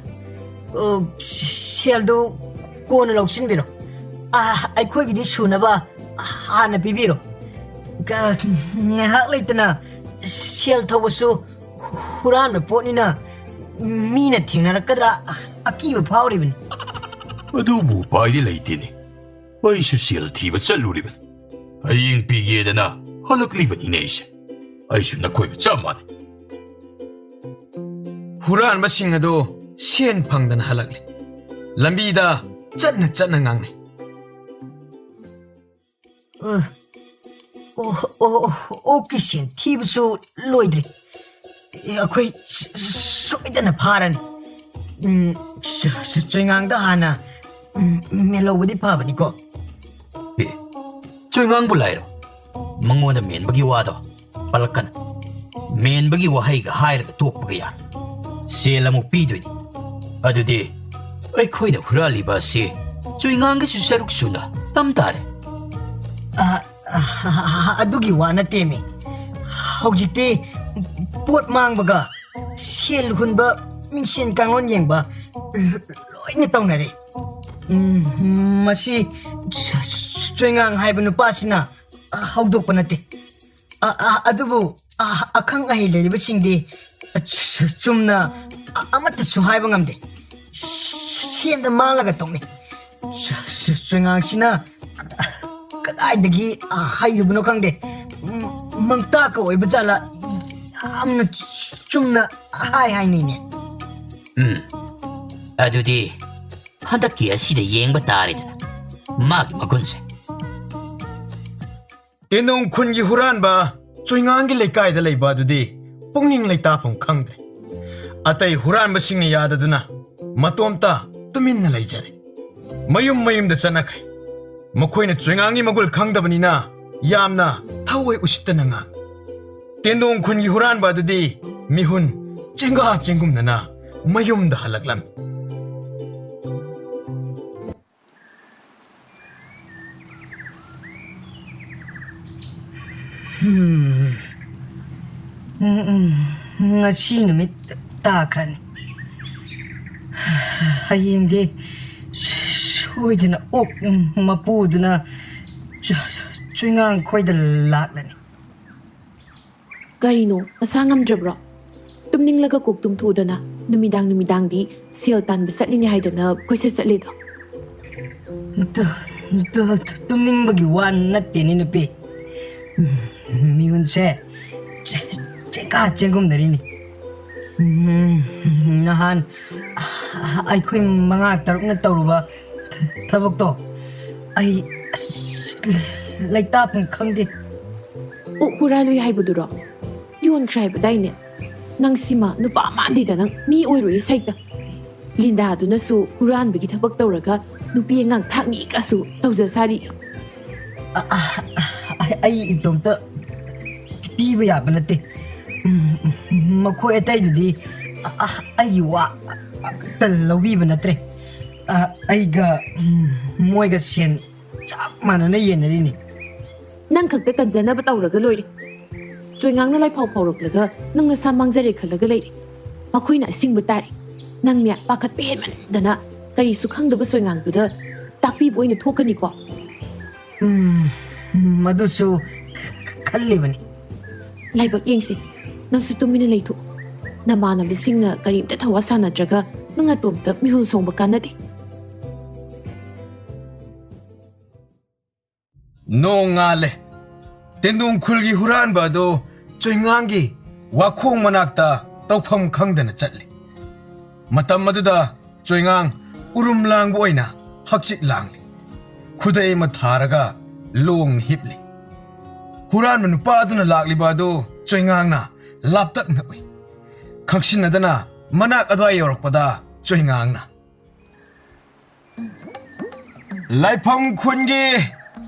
ꯑ, ꯁꯦꯜꯗꯨ ꯀꯣꯟꯅ ꯂꯧꯁꯤꯟꯕꯤꯔꯣ꯫ ꯑ, ꯑꯩꯈꯣꯏꯒꯤꯗꯤ ꯁꯨꯅꯕ ꯍꯥꯟꯅ ꯄꯤꯕꯤꯔꯣ꯫ ꯀ-, ꯉꯥꯏꯍꯥꯛ ꯂꯩꯇꯅ ꯁꯦꯜ ꯊꯧꯕꯁꯨ ꯍꯨꯔꯥꯟꯕ ꯄꯣꯠꯅꯤꯅ ꯃꯤꯅ ꯊꯦꯡꯅꯔꯛꯀꯗ꯭ꯔꯥ ꯑꯀꯤꯕ ꯐꯥꯎꯔꯤꯕꯅꯤ꯫ ꯑꯗꯨꯕꯨ ꯎꯄꯥꯏꯗꯤ ꯂꯩꯇꯦꯅꯦ꯫ ꯑꯩꯁꯨ ꯁꯦꯜ ꯊꯤꯕ ꯆꯠꯂꯨꯔꯤꯕꯅꯤ꯫ ꯍꯌꯦꯡ ꯄꯤꯒꯦꯗꯅ ꯍꯜꯂꯛꯂꯤꯕꯅꯤꯅꯦ ꯑꯩꯁꯦ꯫ ꯑꯩꯁꯨ ꯅꯈꯣꯏꯒ ꯆꯞ ꯃꯥꯟꯅꯩ꯫ ꯍꯨꯔꯥꯟꯕꯁꯤꯡ ꯑꯗꯨ ꯁꯦꯟ ꯐꯪꯗꯅ ꯍꯜꯂꯛꯂꯦ꯫ ꯂꯝꯕꯤꯗ ꯆꯠꯅ ꯆꯠꯅ ꯉꯥꯡꯅꯩ꯫ ꯑ, ꯑꯣ, ꯑꯣ, ꯑꯣ, ꯑꯣꯛꯀꯤ ꯁꯦꯟ ꯊꯤꯕꯁꯨ ꯂꯣꯏꯗ꯭ꯔꯤ꯫ ꯑꯦ, ꯑꯩꯈꯣꯏ ꯁ-, ꯁ-, ꯁꯣꯏꯗꯅ ꯐꯥꯔꯅꯤ꯫ ꯎꯝ, ꯁ-, ꯁ-, ꯆꯣꯏꯉꯥꯡꯗ ꯍꯥꯟꯅ, ꯎꯝ, ꯃꯦꯜꯍꯧꯕꯗꯤ ꯐꯕꯅꯤꯀꯣ꯫ ꯆꯣꯏꯉꯥꯡꯕꯨ ꯂꯥꯏꯔꯣ? ꯃꯉꯣꯟꯗ ꯃꯦꯟꯕꯒꯤ ꯋꯥꯗꯣ ꯄꯜꯂꯛꯀꯅꯨ꯫ ꯃꯦꯟꯕꯒꯤ ꯋꯥꯍꯩꯒ ꯍꯥꯏꯔꯒ ꯇꯣꯛꯄꯒ ꯌꯥꯔꯣꯏ꯫ ꯁꯦꯜ ꯑꯃꯨꯛ ꯄꯤꯗꯣꯏꯅꯤ꯫ ꯑꯗꯨꯗꯤ ꯑꯩꯈꯣꯏꯅ ꯍꯨꯔꯥꯜꯂꯤꯕ ꯑꯁꯤ ꯆꯣꯏꯉꯥꯡꯒꯤꯁꯨ ꯁꯔꯨꯛ ꯁꯨꯅ ꯇꯝ ꯇꯥꯔꯦ꯫ ꯑ, ꯑ, ꯑꯗꯨꯒꯤ ꯋꯥ ꯅꯠꯇꯦꯃꯤ꯫ ꯍꯧꯖꯤꯛꯇꯤ ꯄꯣꯠ ꯃꯥꯡꯕꯒ ꯁꯦꯜ ꯍꯨꯟꯕ, ꯃꯤꯡꯁꯦꯟ ꯀꯥꯡꯂꯣꯟ ꯌꯦꯡꯕ ꯂꯣꯏꯅ ꯇꯧꯅꯔꯦ꯫ ꯎꯝ, ꯃꯁꯤ ꯆ-, ꯆ-, ꯆꯣꯏꯉꯥꯡ ꯍꯥꯏꯕ ꯅꯨꯄꯥꯁꯤꯅ, ꯑ, ꯍꯧꯗꯣꯛꯄ ꯅꯠꯇꯦ꯫ ꯑ, ꯑ, ꯑꯗꯨꯕꯨ, ꯑ, ꯑꯈꯪ ꯑꯍꯩ ꯂꯩꯔꯤꯕꯁꯤꯡꯗꯤ, ꯑ, ꯆ-, ꯆꯨꯝꯅ, ꯑ, ꯑꯃꯠꯇꯁꯨ ꯍꯥꯏꯕ ꯉꯝꯗꯦ꯫ ꯁꯦꯟꯗ ꯃꯥꯡꯂꯒ ꯇꯧꯅꯤ꯫ ꯆ-, ꯆ-, ꯆꯣꯏꯉꯥꯡꯁꯤꯅ ꯀꯗꯥꯏꯗꯒꯤ, ꯑ, ꯍꯩꯔꯨꯕꯅꯣ ꯈꯪꯗꯦ꯫ ꯎꯝ, ꯃꯪꯇꯥꯛꯀ ꯑꯣꯏꯕ ꯖꯥꯠꯂ? ꯌꯥꯝꯅ ꯆꯨꯝꯅ ꯍꯥꯏ ꯍꯥꯏꯅꯤꯡꯉꯦ꯫ ꯎꯝ, ꯑꯗꯨꯗꯤ ꯍꯟꯗꯛꯀꯤ ꯑꯁꯤꯗ ꯌꯦꯡꯕ ꯇꯥꯔꯦꯗꯅ, ꯃꯥꯒꯤ ꯃꯒꯨꯟꯁꯦ꯫ ꯇꯦꯟꯗꯣꯡ ꯈꯨꯟꯒꯤ ꯍꯨꯔꯥꯟꯕ ꯆꯣꯏꯉꯥꯡꯒꯤ ꯂꯩꯀꯥꯏꯗ ꯂꯩꯕ ꯑꯗꯨꯗꯤ ꯄꯨꯛꯅꯤꯡ ꯂꯩꯇꯥꯐꯝ ꯈꯪꯗ꯭ꯔꯦ꯫ ꯑꯇꯩ ꯍꯨꯔꯥꯟꯕꯁꯤꯡꯅ ꯌꯥꯗꯗꯨꯅ ꯃꯇꯣꯝꯇ ꯇꯨꯃꯤꯟꯅ ꯂꯩꯖꯔꯦ꯫ ꯃꯌꯨꯝ ꯃꯌꯨꯝꯗ ꯆꯠꯅꯈ꯭ꯔꯦ꯫ ꯃꯈꯣꯏꯅ ꯆꯣꯏꯉꯥꯡꯒꯤ ꯃꯒꯨꯜ ꯈꯪꯗꯕꯅꯤꯅ ꯌꯥꯝꯅ ꯊꯑꯣꯏ ꯎꯁꯤꯠꯇꯅ ꯉꯥꯡ꯫ ꯇꯦꯟꯗꯣꯡ ꯈꯨꯟꯒꯤ ꯍꯨꯔꯥꯟꯕ ꯑꯗꯨꯗꯤ ꯃꯤꯍꯨꯟ ꯆꯦꯡꯒꯥ ꯆꯦꯡꯒꯨꯝꯅꯅ ꯃꯌꯨꯝꯗ ꯍꯜꯂꯛꯂꯝꯃꯤ꯫ ꯎꯝ, ꯎꯝ, ꯎꯝ, ꯉꯁꯤ ꯅꯨꯃꯤꯠ ꯇꯥꯈ꯭ꯔꯅꯤ꯫ ꯍꯌꯦꯡꯗꯤ ꯁꯣꯏꯗꯅ ꯑꯣꯛ ꯃꯄꯨꯗꯨꯅ ꯆꯨ-, ꯆꯨꯏꯉꯥꯡ ꯈꯣꯏꯗ ꯂꯥꯛꯂꯅꯤ꯫ ꯀꯔꯤꯅꯣ, ꯅꯁꯥ ꯉꯝꯗ꯭ꯔꯕ꯭ꯔꯣ? ꯇꯨꯝꯅꯤꯡꯂꯒ ꯀꯣꯛ ꯇꯨꯝꯊꯣꯛꯎꯗꯅ, ꯅꯨꯃꯤꯗꯥꯡ ꯅꯨꯃꯤꯗꯥꯡꯗꯤ ꯁꯦꯜ ꯇꯥꯟꯕ ꯆꯠꯂꯤꯅꯦ ꯍꯥꯏꯗꯅ ꯀꯣꯏꯆꯠ ꯆꯠꯂꯤꯗꯣ꯫ ꯇꯨ-, ꯇꯨ-, ꯇꯨꯝꯅꯤꯡꯕꯒꯤ ꯋꯥ ꯅꯠꯇꯦꯅꯦ, ꯅꯨꯄꯤ꯫ ꯃꯤꯍꯨꯟꯁꯦ ꯆꯦ-, ꯆꯦꯡꯀꯥ ꯆꯦꯡꯒꯨꯝꯅꯔꯤꯅꯤ꯫ ꯎꯝ, ꯅꯍꯥꯟ ꯑꯩꯈꯣꯏ ꯃꯉꯥ ꯇꯔꯨꯛꯅ ꯇꯧꯔꯨꯕ ꯊꯕꯛꯇꯣ ꯑꯩ ꯑꯁ ꯂꯩꯇꯥꯐꯝ ꯈꯪꯗꯦ꯫ ꯑꯣꯛ ꯍꯨꯔꯥꯜꯂꯨꯏ ꯍꯥꯏꯕꯗꯨꯔꯣ? ꯌꯣꯟꯈ꯭ꯔꯦ ꯍꯥꯏꯕꯗꯥꯏꯅꯦ? ꯅꯪ ꯁꯤꯃ ꯅꯨꯄꯥ ꯃꯥꯟꯗꯦꯗ, ꯅꯪ ꯃꯤ ꯑꯣꯏꯔꯣꯏꯌꯦ ꯁꯩꯇ꯫ ꯂꯤꯟꯗꯥꯗꯨꯅꯁꯨ ꯍꯨꯔꯥꯟꯕꯒꯤ ꯊꯕꯛ ꯇꯧꯔꯒ ꯅꯨꯄꯤ ꯑꯉꯥꯡ ꯊꯥꯛꯅꯤꯒꯁꯨ ꯇꯧꯖ ꯁꯥꯔꯤ꯫ ꯑ, ꯑ, ꯑ, ꯑꯩ ꯏꯇꯣꯝꯇ ꯄꯤꯕ ꯌꯥꯕ ꯅꯠꯇꯦ꯫ ꯎꯝ, ꯎꯝ, ꯃꯈꯣꯏ ꯑꯇꯩꯗꯨꯗꯤ, ꯑ, ꯑ, ꯑꯩꯒꯤ ꯋꯥ ꯑꯃꯠꯇ ꯂꯧꯕꯤꯕ ꯅꯠꯇ꯭ꯔꯦ꯫ ꯑ, ꯑꯩꯒ, ꯎꯝ, ꯃꯣꯏꯒ ꯁꯦꯟ ꯆꯞ ꯃꯥꯟꯅꯅ ꯌꯦꯟꯅꯔꯤꯅꯤ꯫ ꯅꯪ ꯈꯛꯇ ꯀꯟꯖꯅꯕ ꯇꯧꯔꯒ ꯂꯣꯏꯔꯦ꯫ ꯆꯣꯏꯉꯥꯡꯅ ꯂꯥꯏꯐꯥꯎ ꯐꯥꯎꯔꯛꯂꯒ ꯅꯪ ꯅꯁꯥ ꯃꯥꯡꯖꯔꯦ ꯈꯜꯂꯒ ꯂꯩꯔꯦ꯫ ꯃꯈꯣꯏꯅ ꯑꯁꯤꯡꯕ ꯇꯥꯔꯦ꯫ ꯅꯪꯅꯦ ꯄꯥꯈꯠꯄ ꯍꯦꯟꯃꯟꯗꯅ ꯀꯔꯤꯁꯨ ꯈꯪꯗꯕ ꯆꯣꯏꯉꯥꯡꯗꯨꯗ ꯇꯥꯛꯄꯤꯕ ꯑꯣꯏꯅ ꯊꯣꯛꯀꯅꯤꯀꯣ꯫ ꯎꯝ, ꯃꯗꯨꯁꯨ ꯈꯜꯂꯤꯕꯅꯤ꯫ ꯂꯥꯏꯕꯛ ꯌꯦꯡꯁꯤ꯫ ꯅꯪꯁꯨ ꯇꯨꯃꯤꯟꯅ ꯂꯩꯊꯣꯛꯎ꯫ ꯅꯃꯥꯟꯅꯕꯁꯤꯡꯅ ꯀꯔꯤꯝꯇ ꯊꯋꯥ ꯁꯥꯅꯗ꯭ꯔꯒ ꯅꯪ ꯅꯇꯣꯝꯇ ꯃꯤꯍꯨꯜ ꯁꯣꯡꯕ ꯀꯥꯟꯅꯗꯦ꯫ ꯅꯣꯡ ꯉꯥꯜꯂꯦ꯫ ꯇꯦꯟꯗꯣꯡ ꯈꯨꯜꯒꯤ ꯍꯨꯔꯥꯟꯕ ꯑꯗꯨ ꯆꯣꯏꯉꯥꯡꯒꯤ ꯋꯥꯈꯣꯡ ꯃꯅꯥꯛꯇ ꯇꯧꯐꯝ ꯈꯪꯗꯅ ꯆꯠꯂꯦ꯫ ꯃꯇꯝ ꯑꯗꯨꯗ ꯆꯣꯏꯉꯥꯡ ꯎꯔꯨꯝ ꯂꯥꯡꯕ ꯑꯣꯏꯅ ꯍꯛꯆꯤꯛ ꯂꯥꯡꯂꯤ꯫ ꯈꯨꯗꯩ ꯑꯃ ꯊꯥꯔꯒ ꯂꯣꯡꯅ ꯍꯤꯞꯂꯤ꯫ ꯍꯨꯔꯥꯟꯕ ꯅꯨꯄꯥ ꯑꯗꯨꯅ ꯂꯥꯛꯂꯤꯕ ꯑꯗꯨ ꯆꯣꯏꯉꯥꯡꯅ ꯂꯥꯞꯇꯛꯅ ꯎꯏ꯫ ꯈꯪꯁꯤꯟꯅꯗꯅ ꯃꯅꯥꯛ ꯑꯗꯨꯋꯥꯏ ꯌꯧꯔꯛꯄꯗ ꯆꯣꯏꯉꯥꯡꯅ, "ꯂꯥꯏꯐꯝ ꯈꯨꯟꯒꯤ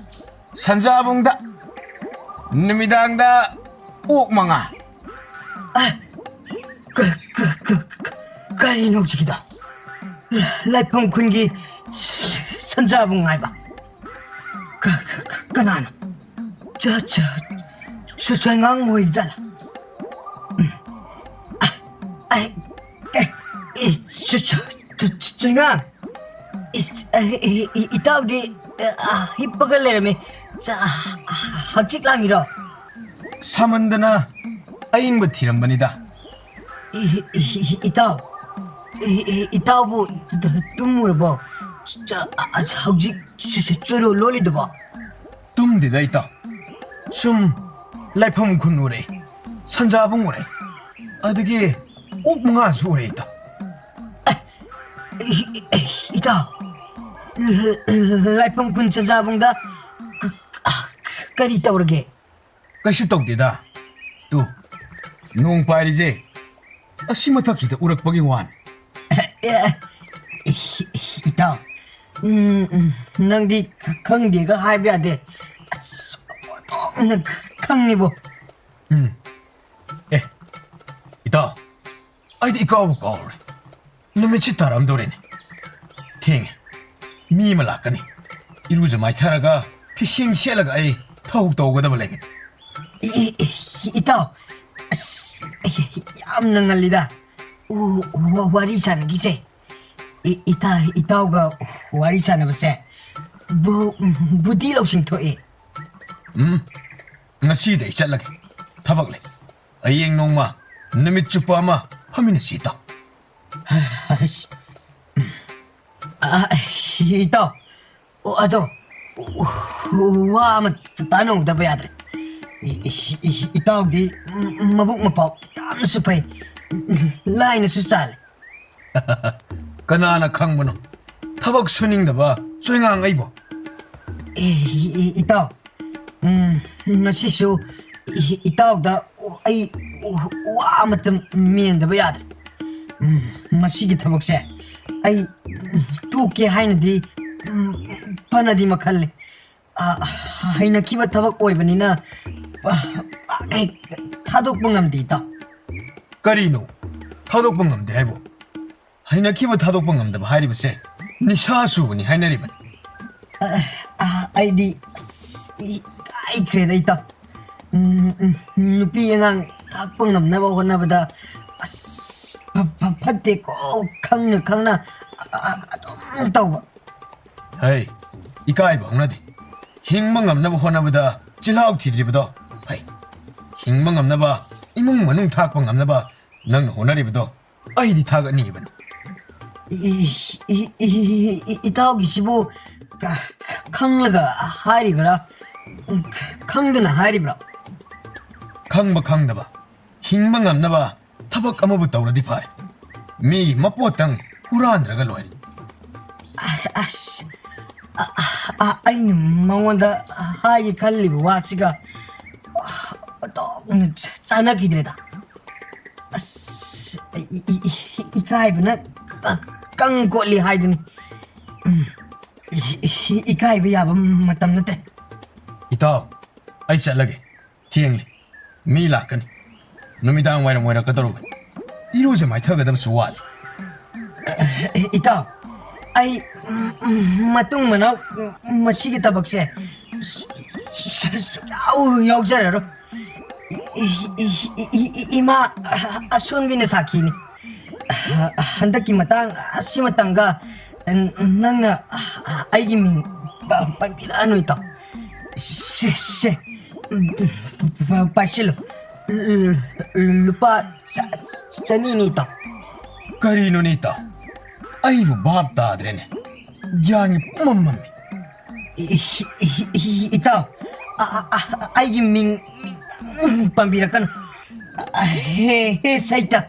ꯁꯟꯖꯥꯕꯨꯡꯗ ꯅꯨꯃꯤꯗꯥꯡꯗ ꯑꯣꯛ ꯃꯉꯥ"꯫ ꯑ, ꯀ-, ꯀ-, ꯀ-, ꯀ-, ꯀꯔꯤꯅꯣ ꯍꯧꯖꯤꯛꯀꯤꯗꯣ? ꯂꯥꯏꯐꯝ ꯈꯨꯟꯒꯤ ꯁ-, ꯁꯟꯖꯥꯕꯨꯡ ꯍꯥꯏꯕ? ꯀ-, ꯀ-, ꯀ-, ꯀꯅꯥꯅꯣ? ꯆ-, ꯆ-, ꯆ-, ꯆꯣꯏꯉꯥꯡ ꯑꯣꯏꯕ ꯖꯥꯠꯂ? ꯎꯝ꯫ ꯑ, ꯑ, ꯑꯦ, ꯑꯦ, ꯆ-, ꯆ-, ꯆ-, ꯆ-, ꯆꯣꯏꯉꯥꯡ? ꯏꯁ, ꯑ, ꯏ-, ꯏ-, ꯏꯇꯥꯎꯗꯤ, ꯑ, ꯑ, ꯍꯤꯞꯄꯒ ꯂꯩꯔꯝꯃꯤ꯫ ꯆ-, ꯑ, ꯑ, ꯍꯛꯆꯤꯛ ꯂꯥꯡꯉꯤꯔꯣ? ꯁꯥꯃꯟꯗꯅ ꯑꯏꯪꯕ ꯊꯤꯔꯝꯕꯅꯤꯗ꯫ ꯏ-, ꯏ-, ꯏ-, ꯏꯇꯥꯎ, ꯏ-, ꯏ-, ꯏꯇꯥꯎꯕꯨ ꯇ-, ꯇ-, ꯇꯨꯝꯃꯨꯔꯕꯣ? ꯆ-, ꯑ-, ꯑ-, ꯍꯧꯖꯤꯛ ꯆ-, ꯆ-, ꯆꯣꯏꯔꯣꯜ ꯂꯣꯜꯂꯤꯗꯨꯕꯣ? ꯇꯨꯝꯗꯦꯗ ꯏꯇꯥꯎ꯫ ꯁꯨꯝ ꯂꯥꯏꯐꯝ ꯈꯨꯟ ꯎꯔꯦ, ꯁꯟꯖꯥꯕꯨꯡ ꯎꯔꯦ, ꯑꯗꯒꯤ ꯑꯣꯛ ꯃꯉꯥꯁꯨ ꯎꯔꯦ ꯏꯇꯥꯎ꯫ ꯑꯦ, ꯏ-, ꯏ-, ꯏꯇꯥꯎ, ꯂꯥꯏꯐꯝ ꯈꯨꯟ ꯁꯟꯖꯥꯕꯨꯡꯗ ꯀ-, ꯀ-, ꯀꯔꯤ ꯇꯧꯔꯒꯦ? ꯀꯩꯁꯨ ꯇꯧꯗꯦꯗ꯫ ꯇꯨ, ꯅꯣꯡ ꯄꯥꯏꯔꯤꯁꯦ ꯑꯁꯤ ꯃꯊꯛꯁꯤꯗ ꯎꯔꯛꯄꯒꯤ ꯋꯥꯅꯤ꯫ ꯑꯦ, ꯑꯦ, ꯏꯇꯥꯎ, ꯎꯝ, ꯎꯝ, ꯅꯪꯗꯤ ꯈ-, ꯈꯪꯗꯦꯒ ꯍꯥꯏꯕ ꯌꯥꯗꯦ꯫ ꯅ ꯈꯪꯉꯤꯕꯣ꯫ ꯎꯝ꯫ ꯑꯦ, ꯏꯇꯥꯎ, ꯑꯩꯗꯤ ꯏꯀꯥꯎꯕꯨ ꯀꯥꯎꯔꯦ꯫ ꯅꯨꯃꯤꯠꯁꯤ ꯇꯥꯔꯝꯗꯧꯔꯦꯅꯦ꯫ ꯊꯦꯡꯉꯦ꯫ ꯃꯤ ꯑꯃ ꯂꯥꯛꯀꯅꯤ꯫ ꯏꯔꯨꯖ ꯃꯥꯏꯊꯔꯒ ꯐꯤꯁꯦꯡ ꯁꯦꯠꯂꯒ ꯑꯩ ꯊꯕꯛ ꯇꯧꯒꯗꯕ ꯂꯩꯕꯅꯤ꯫ ꯏ-, ꯏ-, ꯏ-, ꯏꯇꯥꯎ, ꯑꯁ, ꯑꯩ ꯌꯥꯝꯅ ꯉꯜꯂꯤꯗ꯫ ꯎ-, ꯋꯥ-, ꯋꯥꯔꯤ ꯁꯥꯟꯅꯈꯤꯁꯦ꯫ ꯏ-, ꯏꯇꯥ-, ꯏꯇꯥꯎꯒ ꯋꯥꯔꯤ ꯁꯥꯟꯅꯕꯁꯦ ꯕꯨ-, ꯕꯨꯙꯤ ꯂꯧꯁꯤꯡ ꯊꯣꯛꯑꯦ꯫ ꯎꯝ, ꯉꯁꯤꯗꯤ ꯑꯩ ꯆꯠꯂꯒꯦ꯫ ꯊꯕꯛ ꯂꯩ꯫ ꯍꯌꯦꯡ ꯅꯣꯡꯃ ꯅꯨꯃꯤꯠ ꯆꯨꯞꯄ ꯑꯃ ꯐꯝꯃꯤꯟꯅꯁꯤ, ꯏꯇꯥꯎ꯫ ꯑꯁ, ꯑ, ꯏꯇꯥꯎ, ꯑꯣ, ꯑꯗꯣ, ꯋꯥ ꯑꯃ ꯇꯥꯟꯅꯍꯧꯗꯕ ꯌꯥꯗ꯭ꯔꯦ꯫ ꯏ-, ꯏ-, ꯏ-, ꯏꯇꯥꯎꯗꯤ ꯃꯕꯨꯛ ꯃꯄꯥꯎ ꯌꯥꯝꯅꯁꯨ ꯐꯩ, ꯂꯥꯏꯅꯁꯨ ꯆꯥꯜꯂꯤ꯫ ꯀꯅꯥꯅ ꯈꯪꯕꯅꯣ? ꯊꯕꯛ ꯁꯨꯅꯤꯡꯗꯕ ꯆꯣꯏꯉꯥꯡ ꯑꯩꯕꯨ꯫ ꯑꯦ, ꯏ-, ꯏ-, ꯏꯇꯥꯎ, ꯎꯝ, ꯉꯁꯤꯁꯨ ꯏ-, ꯏꯇꯥꯎꯗ ꯑꯩ ꯋꯥ ꯑꯃꯇ ꯃꯦꯟꯗꯕ ꯌꯥꯗ꯭ꯔꯦ꯫ ꯎꯝ, ꯃꯁꯤꯒꯤ ꯊꯕꯛꯁꯦ ꯑꯩ ꯇꯣꯛꯀꯦ ꯍꯥꯏꯅꯗꯤ, ꯎꯝ, ꯐꯅꯗꯤ ꯃꯈꯜꯂꯦ꯫ ꯑ, ꯍꯩꯅꯈꯤꯕ ꯊꯕꯛ ꯑꯣꯏꯕꯅꯤꯅ, ꯑ, ꯍꯦꯛ ꯊꯥꯗꯣꯛꯄ ꯉꯝꯗꯦ, ꯏꯇꯥꯎ꯫ ꯀꯔꯤꯅꯣ? ꯊꯥꯗꯣꯛꯄ ꯉꯝꯗꯦ ꯍꯥꯏꯕꯨ? ꯍꯩꯅꯈꯤꯕ ꯊꯥꯗꯣꯛꯄ ꯉꯝꯗꯕ ꯍꯥꯏꯔꯤꯕꯁꯦ ꯅꯤꯁꯥ ꯆꯨꯕꯅꯤ ꯍꯥꯏꯅꯔꯤꯕꯅꯤ꯫ ꯑ, ꯑ, ꯑꯩꯗꯤ ꯑꯁ, ꯏ-, ꯏꯀꯥꯏꯈ꯭ꯔꯦꯗ, ꯏꯇꯥꯎ꯫ ꯎꯝ, ꯎꯝ, ꯅꯨꯄꯤ ꯑꯉꯥꯡ ꯊꯥꯛꯄ ꯉꯝꯅꯕ ꯍꯣꯠꯅꯕꯗ ꯑꯁ, ꯐ-, ꯐ-, ꯐꯠꯇꯦꯀꯣ, ꯈꯪꯅ ꯈꯪꯅ, ꯑ, ꯑ, ꯑꯗꯨꯝ ꯇꯧꯕ꯫ ꯍꯩ, ꯏꯀꯥꯏꯕ ꯍꯧꯅꯗꯦ꯫ ꯍꯤꯡꯕ ꯉꯝꯅꯕ ꯍꯣꯠꯅꯕꯗ ꯆꯤꯜꯍꯥꯎ ꯊꯤꯗ꯭ꯔꯤꯕꯗꯣ ꯐꯩ꯫ ꯍꯤꯡꯕ ꯉꯝꯅꯕ, ꯏꯃꯨꯡ ꯃꯅꯨꯡ ꯊꯥꯛꯄ ꯉꯝꯅꯕ ꯅꯪꯅ ꯍꯣꯠꯅꯔꯤꯕꯗꯣ ꯑꯩꯗꯤ ꯊꯥꯒꯠꯅꯤꯡꯉꯤꯕꯅꯤ꯫ E-, E-, E-, E-, E-, ꯏꯇꯥꯎꯒꯤꯁꯤꯕꯨ ꯈ-, ꯈ-, ꯈꯪꯂꯒ ꯍꯥꯏꯔꯤꯕ꯭ꯔꯥ? ꯈꯪꯗꯅ ꯍꯥꯏꯔꯤꯕ꯭ꯔꯥ? ꯈꯪꯕ ꯈꯪꯗꯕ, ꯍꯤꯡꯕ ꯉꯝꯅꯕ ꯊꯕꯛ ꯑꯃꯕꯨ ꯇꯧꯔꯗꯤ ꯐꯔꯦ꯫ ꯃꯤꯒꯤ ꯃꯄꯣꯠꯇꯪ ꯍꯨꯔꯥꯟꯗ꯭ꯔꯒ ꯂꯣꯏꯔꯦ꯫ ꯑ-, ꯑꯁ, ꯑ-, ꯑ-, ꯑ-, ꯑꯩꯅ ꯃꯉꯣꯟꯗ ꯍꯥꯏꯒꯦ ꯈꯜꯂꯤꯕ ꯋꯥꯁꯤꯒ ꯑꯣꯟꯊꯣꯛꯅ ꯆ-, ꯆꯥꯟꯅꯈꯤꯗ꯭ꯔꯦꯗ꯫ ꯑꯁ, ꯏ-, ꯏ-, ꯏ-, ꯏꯀꯥꯏꯕꯅ ꯀ-, ꯀꯪ ꯀꯣꯠꯂꯤ ꯍꯥꯏꯗꯨꯅꯤ꯫ ꯎꯝ, ꯏ-, ꯏ-, ꯏꯀꯥꯏꯕ ꯌꯥꯕ ꯃꯇꯝ ꯅꯠꯇꯦ꯫ ꯏꯇꯥꯎ, ꯑꯩ ꯆꯠꯂꯒꯦ꯫ ꯊꯦꯡꯂꯦ꯫ ꯃꯤ ꯂꯥꯛꯀꯅꯤ꯫ ꯅꯨꯃꯤꯗꯥꯡ ꯋꯥꯏꯔꯝ ꯑꯣꯏꯔꯛꯀꯗꯧꯔꯕꯅꯤ꯫ ꯏꯔꯨꯖ ꯃꯥꯏꯊꯒꯗꯕꯁꯨ ꯋꯥꯠꯂꯤ꯫ ꯏꯇꯥꯎ, ꯑꯩ ꯎꯝ, ꯎꯝ, ꯃꯇꯨꯡ ꯃꯅꯥꯎ ꯎꯝ, ꯃꯁꯤꯒꯤ ꯊꯕꯛꯁꯦ ꯁꯨ- ꯁꯨ- ꯁꯨꯡꯌꯥꯎ ꯌꯥꯎꯖꯔꯔꯣꯏ꯫ E- E- E- E- E- ꯏꯃꯥ ꯑꯁꯣꯟꯕꯤꯅ ꯁꯥꯈꯤꯅꯤ꯫ ꯍꯟꯗꯛꯀꯤ ꯃꯇꯥꯡ ꯑꯁꯤꯃꯇꯪꯒ ꯅꯪꯅ ꯑꯩꯒꯤ ꯃꯤꯡ ꯄ- ꯄꯟꯕꯤꯔꯛꯑꯅꯨ ꯏꯇꯥꯎ꯫ ꯁꯦ, ꯁꯦ, ꯎꯝ, ꯄꯥꯏꯁꯤꯜꯂꯨ꯫ ꯂꯨꯄꯥ ꯆ- ꯆꯅꯤꯅꯤ ꯏꯇꯥꯎ꯫ ꯀꯔꯤꯅꯣꯅꯦ ꯏꯇꯥꯎ? ꯑꯩꯕꯨ ꯚꯥꯞ ꯇꯥꯗ꯭ꯔꯦꯅꯦ꯫ ꯒ꯭ꯌꯥꯟꯒꯤ ꯄꯨꯝꯃꯝ ꯃꯝꯃꯤ꯫ ꯏ- ꯏ- ꯏ- ꯏ- ꯏꯇꯥꯎ, ꯑ- ꯑ- ꯑ- ꯑꯩꯒꯤ ꯃꯤꯡ ꯃꯤꯡ ꯄꯟꯕꯤꯔꯛꯀꯅꯨ꯫ ꯑ- ꯍꯦ ꯍꯦ ꯁꯩꯇ,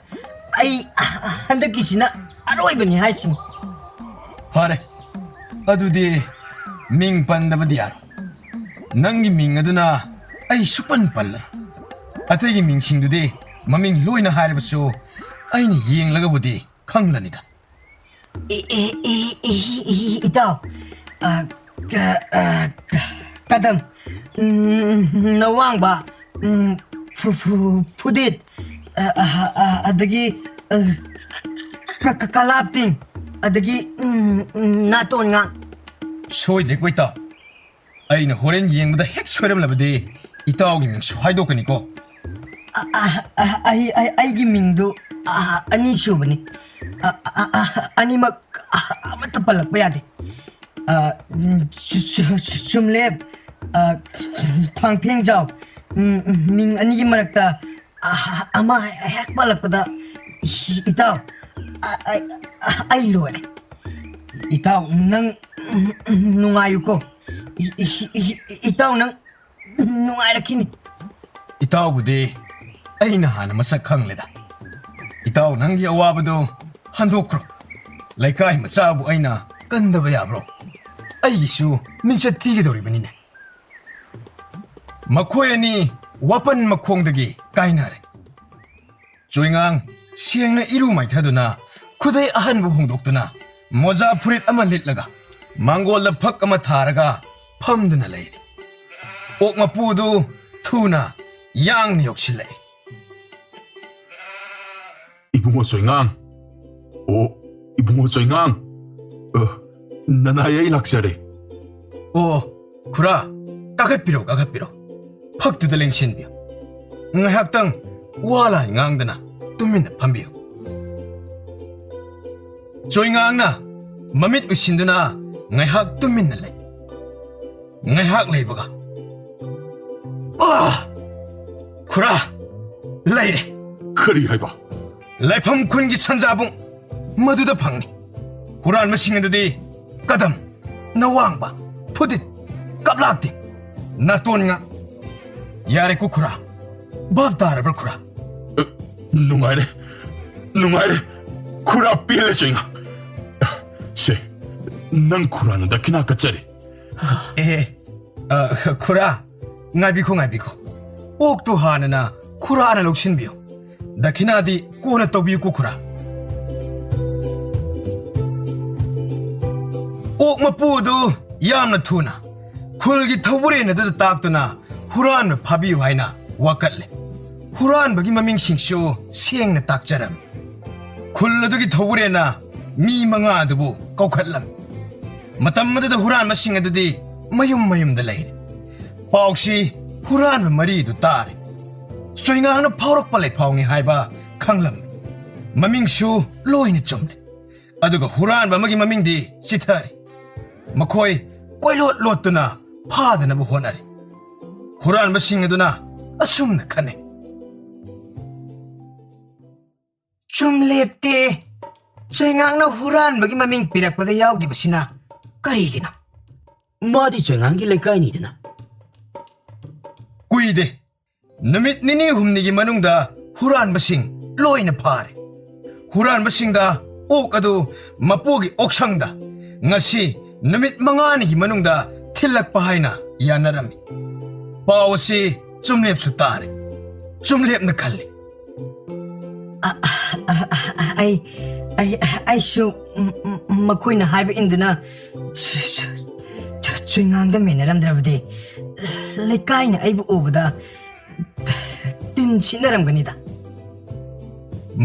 ꯑꯩ ꯑ- ꯑ- ꯍꯟꯗꯛꯀꯤꯁꯤꯅ ꯑꯔꯣꯏꯕꯅꯤ ꯍꯥꯏꯁꯤꯅꯤ꯫ ꯐꯔꯦ, ꯑꯗꯨꯗꯤ ꯃꯤꯡ ꯄꯟꯗꯕꯗꯤ ꯌꯥꯔꯣꯏ꯫ ꯅꯪꯒꯤ ꯃꯤꯡ ꯑꯗꯨꯅ ꯑꯩ ꯁꯨꯄꯟ ꯄꯜꯂꯔꯣꯏ꯫ ꯑꯇꯩꯒꯤ ꯃꯤꯡꯁꯤꯡꯗꯨꯗꯤ ꯃꯃꯤꯡ ꯂꯣꯏꯅ ꯍꯥꯏꯔꯕꯁꯨ ꯑꯩꯅ ꯌꯦꯡꯂꯒꯕꯨꯗꯤ ꯈꯪꯂꯅꯤꯗ꯫ E- E- E- E- E- E- ꯏꯇꯥꯎ, ꯑ, ꯀ- ꯑ, ꯀ- ꯀꯗꯝ, ꯎꯝ, ꯅꯋꯥꯡꯕ, ꯎꯝ, ꯐꯨ- ꯐꯨ- ꯐꯨꯗꯤꯠ, ꯑ, ꯑ, ꯑ, ꯑꯗꯒꯤ ꯑ, ꯀ- ꯀ- ꯀꯂꯥꯞꯇꯤꯡ, ꯑꯗꯒꯤ ꯎꯝ, ꯎꯝ, ꯅꯥꯇꯣꯟ ꯉꯥ꯫ ꯁꯣꯏꯗ꯭ꯔꯦꯀꯣ ꯏꯇꯥꯎ꯫ ꯑꯩꯅ ꯍꯣꯔꯦꯟ ꯌꯦꯡꯕꯗ ꯍꯦꯛ ꯁꯣꯏꯔꯝꯂꯕꯗꯤ ꯏꯇꯥꯎꯒꯤ ꯃꯤꯡꯁꯨ ꯍꯥꯏꯗꯣꯛꯀꯅꯤꯀꯣ꯫ ꯑ- ꯑ- ꯑ- ꯑꯩ ꯑꯩ- ꯑꯩꯒꯤ ꯃꯤꯡꯗꯨ ꯑ, ꯑꯅꯤ ꯁꯨꯕꯅꯤ꯫ ꯑ- ꯑ- ꯑ- ꯑꯅꯤꯃꯛ ꯑ- ꯑꯃꯠꯇ ꯄꯜꯂꯛꯄ ꯌꯥꯗꯦ꯫ ꯑ, ꯎꯝ, ꯆꯨ- ꯆꯨ- ꯆꯨ- ꯆꯨꯝꯂꯦꯞ, ꯑ, ꯊꯥꯡꯐꯦꯡꯖꯥꯎ, ꯎꯝ, ꯎꯝ, ꯃꯤꯡ ꯑꯅꯤꯒꯤ ꯃꯔꯛꯇ ꯑ- ꯑꯃ ꯍꯦꯛ ꯄꯜꯂꯛꯄꯗ ꯏ- ꯏꯇꯥꯎ, ꯑ- ꯑ- ꯑ- ꯑꯩ ꯂꯣꯏꯔꯦ꯫ ꯏꯇꯥꯎ ꯅꯪ ꯎꯝ, ꯎꯝ, ꯅꯨꯡꯉꯥꯏꯌꯨꯀꯣ꯫ ꯏ- ꯏ- ꯏ- ꯏ- ꯏꯇꯥꯎ ꯅꯪ ꯅꯨꯡꯉꯥꯏꯔꯛꯈꯤꯅꯤ꯫ ꯏꯇꯥꯎꯕꯨꯗꯤ ꯑꯩꯅ ꯍꯥꯟꯅ ꯃꯁꯛ ꯈꯪꯂꯦꯗ꯫ ꯏꯇꯥꯎ ꯅꯪꯒꯤ ꯑꯋꯥꯕꯗꯨ ꯍꯟꯗꯣꯛꯈ꯭ꯔꯣ꯫ ꯂꯩꯀꯥꯏ ꯃꯆꯥꯕꯨ ꯑꯩꯅ ꯀꯟꯗꯕ ꯌꯥꯕ꯭ꯔꯣ? ꯑꯩꯒꯤꯁꯨ ꯃꯤꯡꯆꯠ ꯊꯤꯒꯗꯧꯔꯤꯕꯅꯤꯅꯦ꯫ ꯃꯈꯣꯏ ꯑꯅꯤ ꯋꯥꯄꯟ ꯃꯈꯣꯡꯗꯒꯤ ꯀꯥꯏꯅꯔꯦ꯫ ꯆꯣꯏꯉꯥꯡ ꯁꯦꯡꯅ ꯏꯔꯨ ꯃꯥꯏꯊꯗꯨꯅ, ꯈꯨꯗꯩ ꯑꯍꯟꯕ ꯍꯣꯡꯗꯣꯛꯇꯨꯅ, ꯃꯣꯖꯥ ꯐꯨꯔꯤꯠ ꯑꯃ ꯂꯤꯠꯂꯒ, ꯃꯥꯡꯒꯣꯜꯗ ꯐꯛ ꯑꯃ ꯊꯥꯔꯒ ꯐꯝꯗꯨꯅ ꯂꯩꯔꯤ꯫ ꯑꯣꯛ ꯃꯄꯨꯗꯨ ꯊꯨꯅ ꯌꯥꯡꯅ ꯌꯧꯁꯤꯜꯂꯛꯏ꯫ "ꯏꯕꯨꯡꯉꯣ ꯆꯣꯏꯉꯥꯡ, ꯑꯣ, ꯏꯕꯨꯡꯉꯣ ꯆꯣꯏꯉꯥꯡ, ꯑ, ꯅꯅꯥꯏ ꯑꯩ ꯂꯥꯛꯆꯔꯦ꯫" "ꯑꯣ, ꯈꯨꯔꯥ, ꯀꯥꯈꯠꯄꯤꯔꯣ, ꯀꯥꯈꯠꯄꯤꯔꯣ꯫ ꯐꯛꯇꯨꯗ ꯂꯦꯡꯁꯤꯟꯕꯤꯌꯨ꯫ ꯉꯥꯏꯍꯥꯛꯇꯪ ꯋꯥ ꯂꯥꯟ ꯉꯥꯡꯗꯅ ꯇꯨꯃꯤꯟꯅ ꯐꯝꯕꯤꯌꯨ꯫" ꯆꯣꯏꯉꯥꯡꯅ ꯃꯃꯤꯠ ꯎꯏꯁꯤꯟꯗꯨꯅ ꯉꯥꯏꯍꯥꯛ ꯇꯨꯃꯤꯟꯅ ꯂꯩ꯫ ꯉꯥꯏꯍꯥꯛ ꯂꯩꯕꯒ, "ꯑꯥ! ꯈꯨꯔꯥ, ꯂꯩꯔꯦ!" "ꯀꯔꯤ ꯍꯥꯏꯕ?" "ꯂꯥꯏꯐꯝ ꯈꯨꯟꯒꯤ ꯁꯟꯖꯥꯕꯨꯡ ꯃꯗꯨꯗ ꯐꯪꯅꯤ꯫ ꯍꯨꯔꯥꯟꯕꯁꯤꯡ ꯑꯗꯨꯗꯤ ꯀꯗꯝ, ꯅꯋꯥꯡꯕ, ꯐꯨꯗꯤꯠ, ꯀꯞꯂꯥꯛꯇꯦ, ꯅꯥꯇꯣꯟ ꯉꯥ꯫ ꯌꯥꯔꯦꯀꯣ ꯈꯨꯔꯥ? ꯚꯥꯞ ꯇꯥꯔꯕ꯭ꯔꯥ ꯈꯨꯔꯥ?" ꯑ, ꯅꯨꯡꯉꯥꯏꯔꯦ, ꯅꯨꯡꯉꯥꯏꯔꯦ꯫ ꯈꯨꯔꯥ ꯄꯦꯜꯂꯦ ꯆꯣꯏꯉꯥ꯫ ꯁꯦ, ꯅꯪ ꯈꯨꯔꯥꯅ ꯗꯈꯤꯅꯥ ꯀꯠꯆꯔꯤ꯫ "ꯑꯦ, ꯑ, ꯈꯨꯔꯥ, ꯉꯥꯏꯕꯤꯈꯣ, ꯉꯥꯏꯕꯤꯈꯣ꯫ ꯑꯣꯛꯇꯨ ꯍꯥꯟꯅꯅ ꯈꯨꯔꯥꯅ ꯂꯧꯁꯤꯟꯕꯤꯌꯨ꯫ ꯗꯈꯤꯅꯥꯗꯤ ꯀꯣꯟꯅ ꯇꯧꯕꯤꯌꯨꯀꯣ ꯈꯨꯔꯥ꯫" ꯑꯣꯛ ꯃꯄꯨ ꯑꯗꯨ ꯌꯥꯝꯅ ꯊꯨꯅ ꯈꯨꯜꯒꯤ ꯊꯧꯕꯨꯔꯦꯟ ꯑꯗꯨꯗ ꯇꯥꯛꯇꯨꯅ ꯍꯨꯔꯥꯟꯕ ꯐꯥꯕꯤꯌꯨ ꯍꯥꯏꯅ ꯋꯥꯀꯠꯂꯦ꯫ ꯍꯨꯔꯥꯟꯕꯒꯤ ꯃꯃꯤꯡꯁꯤꯡꯁꯨ ꯁꯦꯡꯅ ꯇꯥꯛꯆꯔꯝꯃꯤ꯫ ꯈꯨꯜ ꯑꯗꯨꯒꯤ ꯊꯧꯕꯨꯔꯦꯟꯅ ꯃꯤ ꯃꯉꯥ ꯑꯗꯨꯕꯨ ꯀꯧꯈꯠꯂꯝꯃꯤ꯫ ꯃꯇꯝ ꯑꯗꯨꯗ ꯍꯨꯔꯥꯟꯕꯁꯤꯡ ꯑꯗꯨꯗꯤ ꯃꯌꯨꯝ ꯃꯌꯨꯝꯗ ꯂꯩꯔꯦ꯫ ꯄꯥꯎꯁꯤ ꯍꯨꯔꯥꯟꯕ ꯃꯔꯤꯗꯨ ꯇꯥꯔꯦ꯫ ꯆꯣꯏꯉꯥꯡꯅ ꯐꯥꯎꯔꯛꯄ ꯂꯩꯐꯥꯎꯅꯤ ꯍꯥꯏꯕ ꯈꯪꯂꯝꯃꯤ꯫ ꯃꯃꯤꯡꯁꯨ ꯂꯣꯏꯅ ꯆꯨꯝꯂꯦ꯫ ꯑꯗꯨꯒ ꯍꯨꯔꯥꯟꯕ ꯑꯃꯒꯤ ꯃꯃꯤꯡꯗꯤ ꯆꯤꯊꯔꯦ꯫ ꯃꯈꯣꯏ ꯀꯣꯏꯂꯣꯠ ꯂꯣꯠꯇꯨꯅ ꯐꯥꯗꯅꯕ ꯍꯣꯠꯅꯔꯦ꯫ ꯍꯨꯔꯥꯟꯕꯁꯤꯡ ꯑꯗꯨꯅ ꯑꯁꯨꯝꯅ ꯈꯟꯅꯩ꯫ "ꯆꯨꯝ ꯂꯦꯞꯇꯦ꯫ ꯆꯣꯏꯉꯥꯡꯅ ꯍꯨꯔꯥꯟꯕꯒꯤ ꯃꯃꯤꯡ ꯄꯤꯔꯛꯄꯗ ꯌꯥꯎꯗ꯭ꯔꯤꯕꯁꯤꯅ ꯀꯔꯤꯒꯤꯅꯣ? ꯃꯥꯗꯤ ꯆꯣꯏꯉꯥꯡꯒꯤ ꯂꯩꯀꯥꯏꯅꯤꯗꯅ꯫" ꯀꯨꯏꯗꯦ꯫ ꯅꯨꯃꯤꯠ ꯅꯤꯅꯤ ꯍꯨꯝꯅꯤꯒꯤ ꯃꯅꯨꯡꯗ ꯍꯨꯔꯥꯟꯕꯁꯤꯡ ꯂꯣꯏꯅ ꯐꯥꯔꯦ꯫ ꯍꯨꯔꯥꯟꯕꯁꯤꯡꯗ ꯑꯣꯛ ꯑꯗꯨ ꯃꯄꯨꯒꯤ ꯑꯣꯛꯁꯪꯗ ꯉꯁꯤ ꯅꯨꯃꯤꯠ ꯃꯉꯥꯅꯤꯒꯤ ꯃꯅꯨꯡꯗ ꯊꯤꯜꯂꯛꯄ ꯍꯥꯏꯅ ꯌꯥꯅꯔꯝꯃꯤ꯫ ꯄꯥꯎ ꯑꯁꯤ ꯆꯨꯝꯂꯦꯞꯁꯨ ꯇꯥꯔꯦ꯫ ꯆꯨꯝꯂꯦꯞꯅ ꯈꯜꯂꯤ꯫ ꯑ, ꯑ, ꯑ, ꯑ, ꯑꯩ, ꯑꯩ, ꯑꯩꯁꯨ, ꯎꯝ, ꯎꯝ, ꯃꯈꯣꯏꯅ ꯍꯥꯏꯕ ꯏꯟꯗꯨꯅ ꯁ-, ꯁ-, ꯆꯨꯏꯉꯥꯡꯗ ꯃꯦꯟꯅꯔꯝꯗ꯭ꯔꯕꯗꯤ ꯂꯩꯀꯥꯏꯅ ꯑꯩꯕꯨ ꯎꯕꯗ ꯇꯤꯟ ꯁꯤꯠꯅꯔꯝꯒꯅꯤꯗ꯫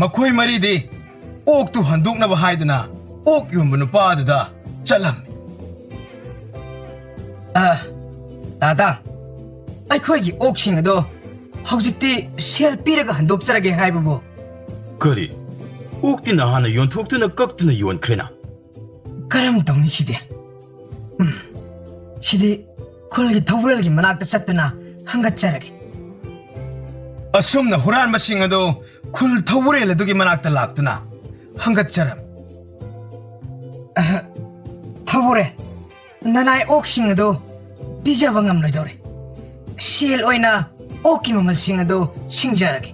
ꯃꯈꯣꯏ ꯃꯔꯤꯗꯤ ꯑꯣꯛꯇꯨ ꯍꯟꯗꯣꯛꯅꯕ ꯍꯥꯏꯗꯨꯅ ꯑꯣꯛ ꯌꯣꯟꯕ ꯅꯨꯄꯥ ꯑꯗꯨꯗ ꯆꯠꯂꯝꯃꯤ꯫ "ꯑ, ꯇꯥꯇꯥ, ꯑꯩꯈꯣꯏꯒꯤ ꯑꯣꯛꯁꯤꯡ ꯑꯗꯣ ꯍꯧꯖꯤꯛꯇꯤ ꯁꯦꯜ ꯄꯤꯔꯒ ꯍꯟꯗꯣꯛꯆꯔꯒꯦ ꯍꯥꯏꯕꯕꯨ?" "ꯀꯔꯤ? ꯑꯣꯛꯇꯤ ꯅꯍꯥꯟꯅ ꯌꯣꯟꯊꯣꯛꯇꯨꯅ ꯀꯛꯇꯨꯅ ꯌꯣꯟꯈ꯭ꯔꯦꯅ?" "ꯀꯔꯝ ꯇꯧꯅꯤ ꯁꯤꯗꯤ? ꯎꯝ, ꯁꯤꯗꯤ ꯈꯨꯜꯒꯤ ꯊꯧꯕꯨꯔꯦꯜꯒꯤ ꯃꯅꯥꯛꯇ ꯆꯠꯇꯨꯅ ꯍꯪꯒꯠꯆꯔꯒꯦ꯫" ꯑꯁꯨꯝꯅ ꯍꯨꯔꯥꯟꯕꯁꯤꯡ ꯑꯗꯨ ꯈꯨꯜ ꯊꯧꯕꯨꯔꯦꯜ ꯑꯗꯨꯒꯤ ꯃꯅꯥꯛꯇ ꯂꯥꯛꯇꯨꯅ ꯍꯪꯒꯠꯆꯔꯝꯃꯤ꯫ "ꯑꯍ, ꯊꯧꯕꯨꯔꯦꯜ, ꯅꯅꯥꯏ ꯑꯣꯛꯁꯤꯡ ꯑꯗꯨ ꯄꯤꯖꯕ ꯉꯝꯂꯣꯏꯗꯧꯔꯦ꯫ ꯁꯦꯜ ꯑꯣꯏꯅ ꯑꯣꯛꯀꯤ ꯃꯃꯜꯁꯤꯡ ꯑꯗꯨ ꯁꯤꯡꯖꯔꯒꯦ꯫"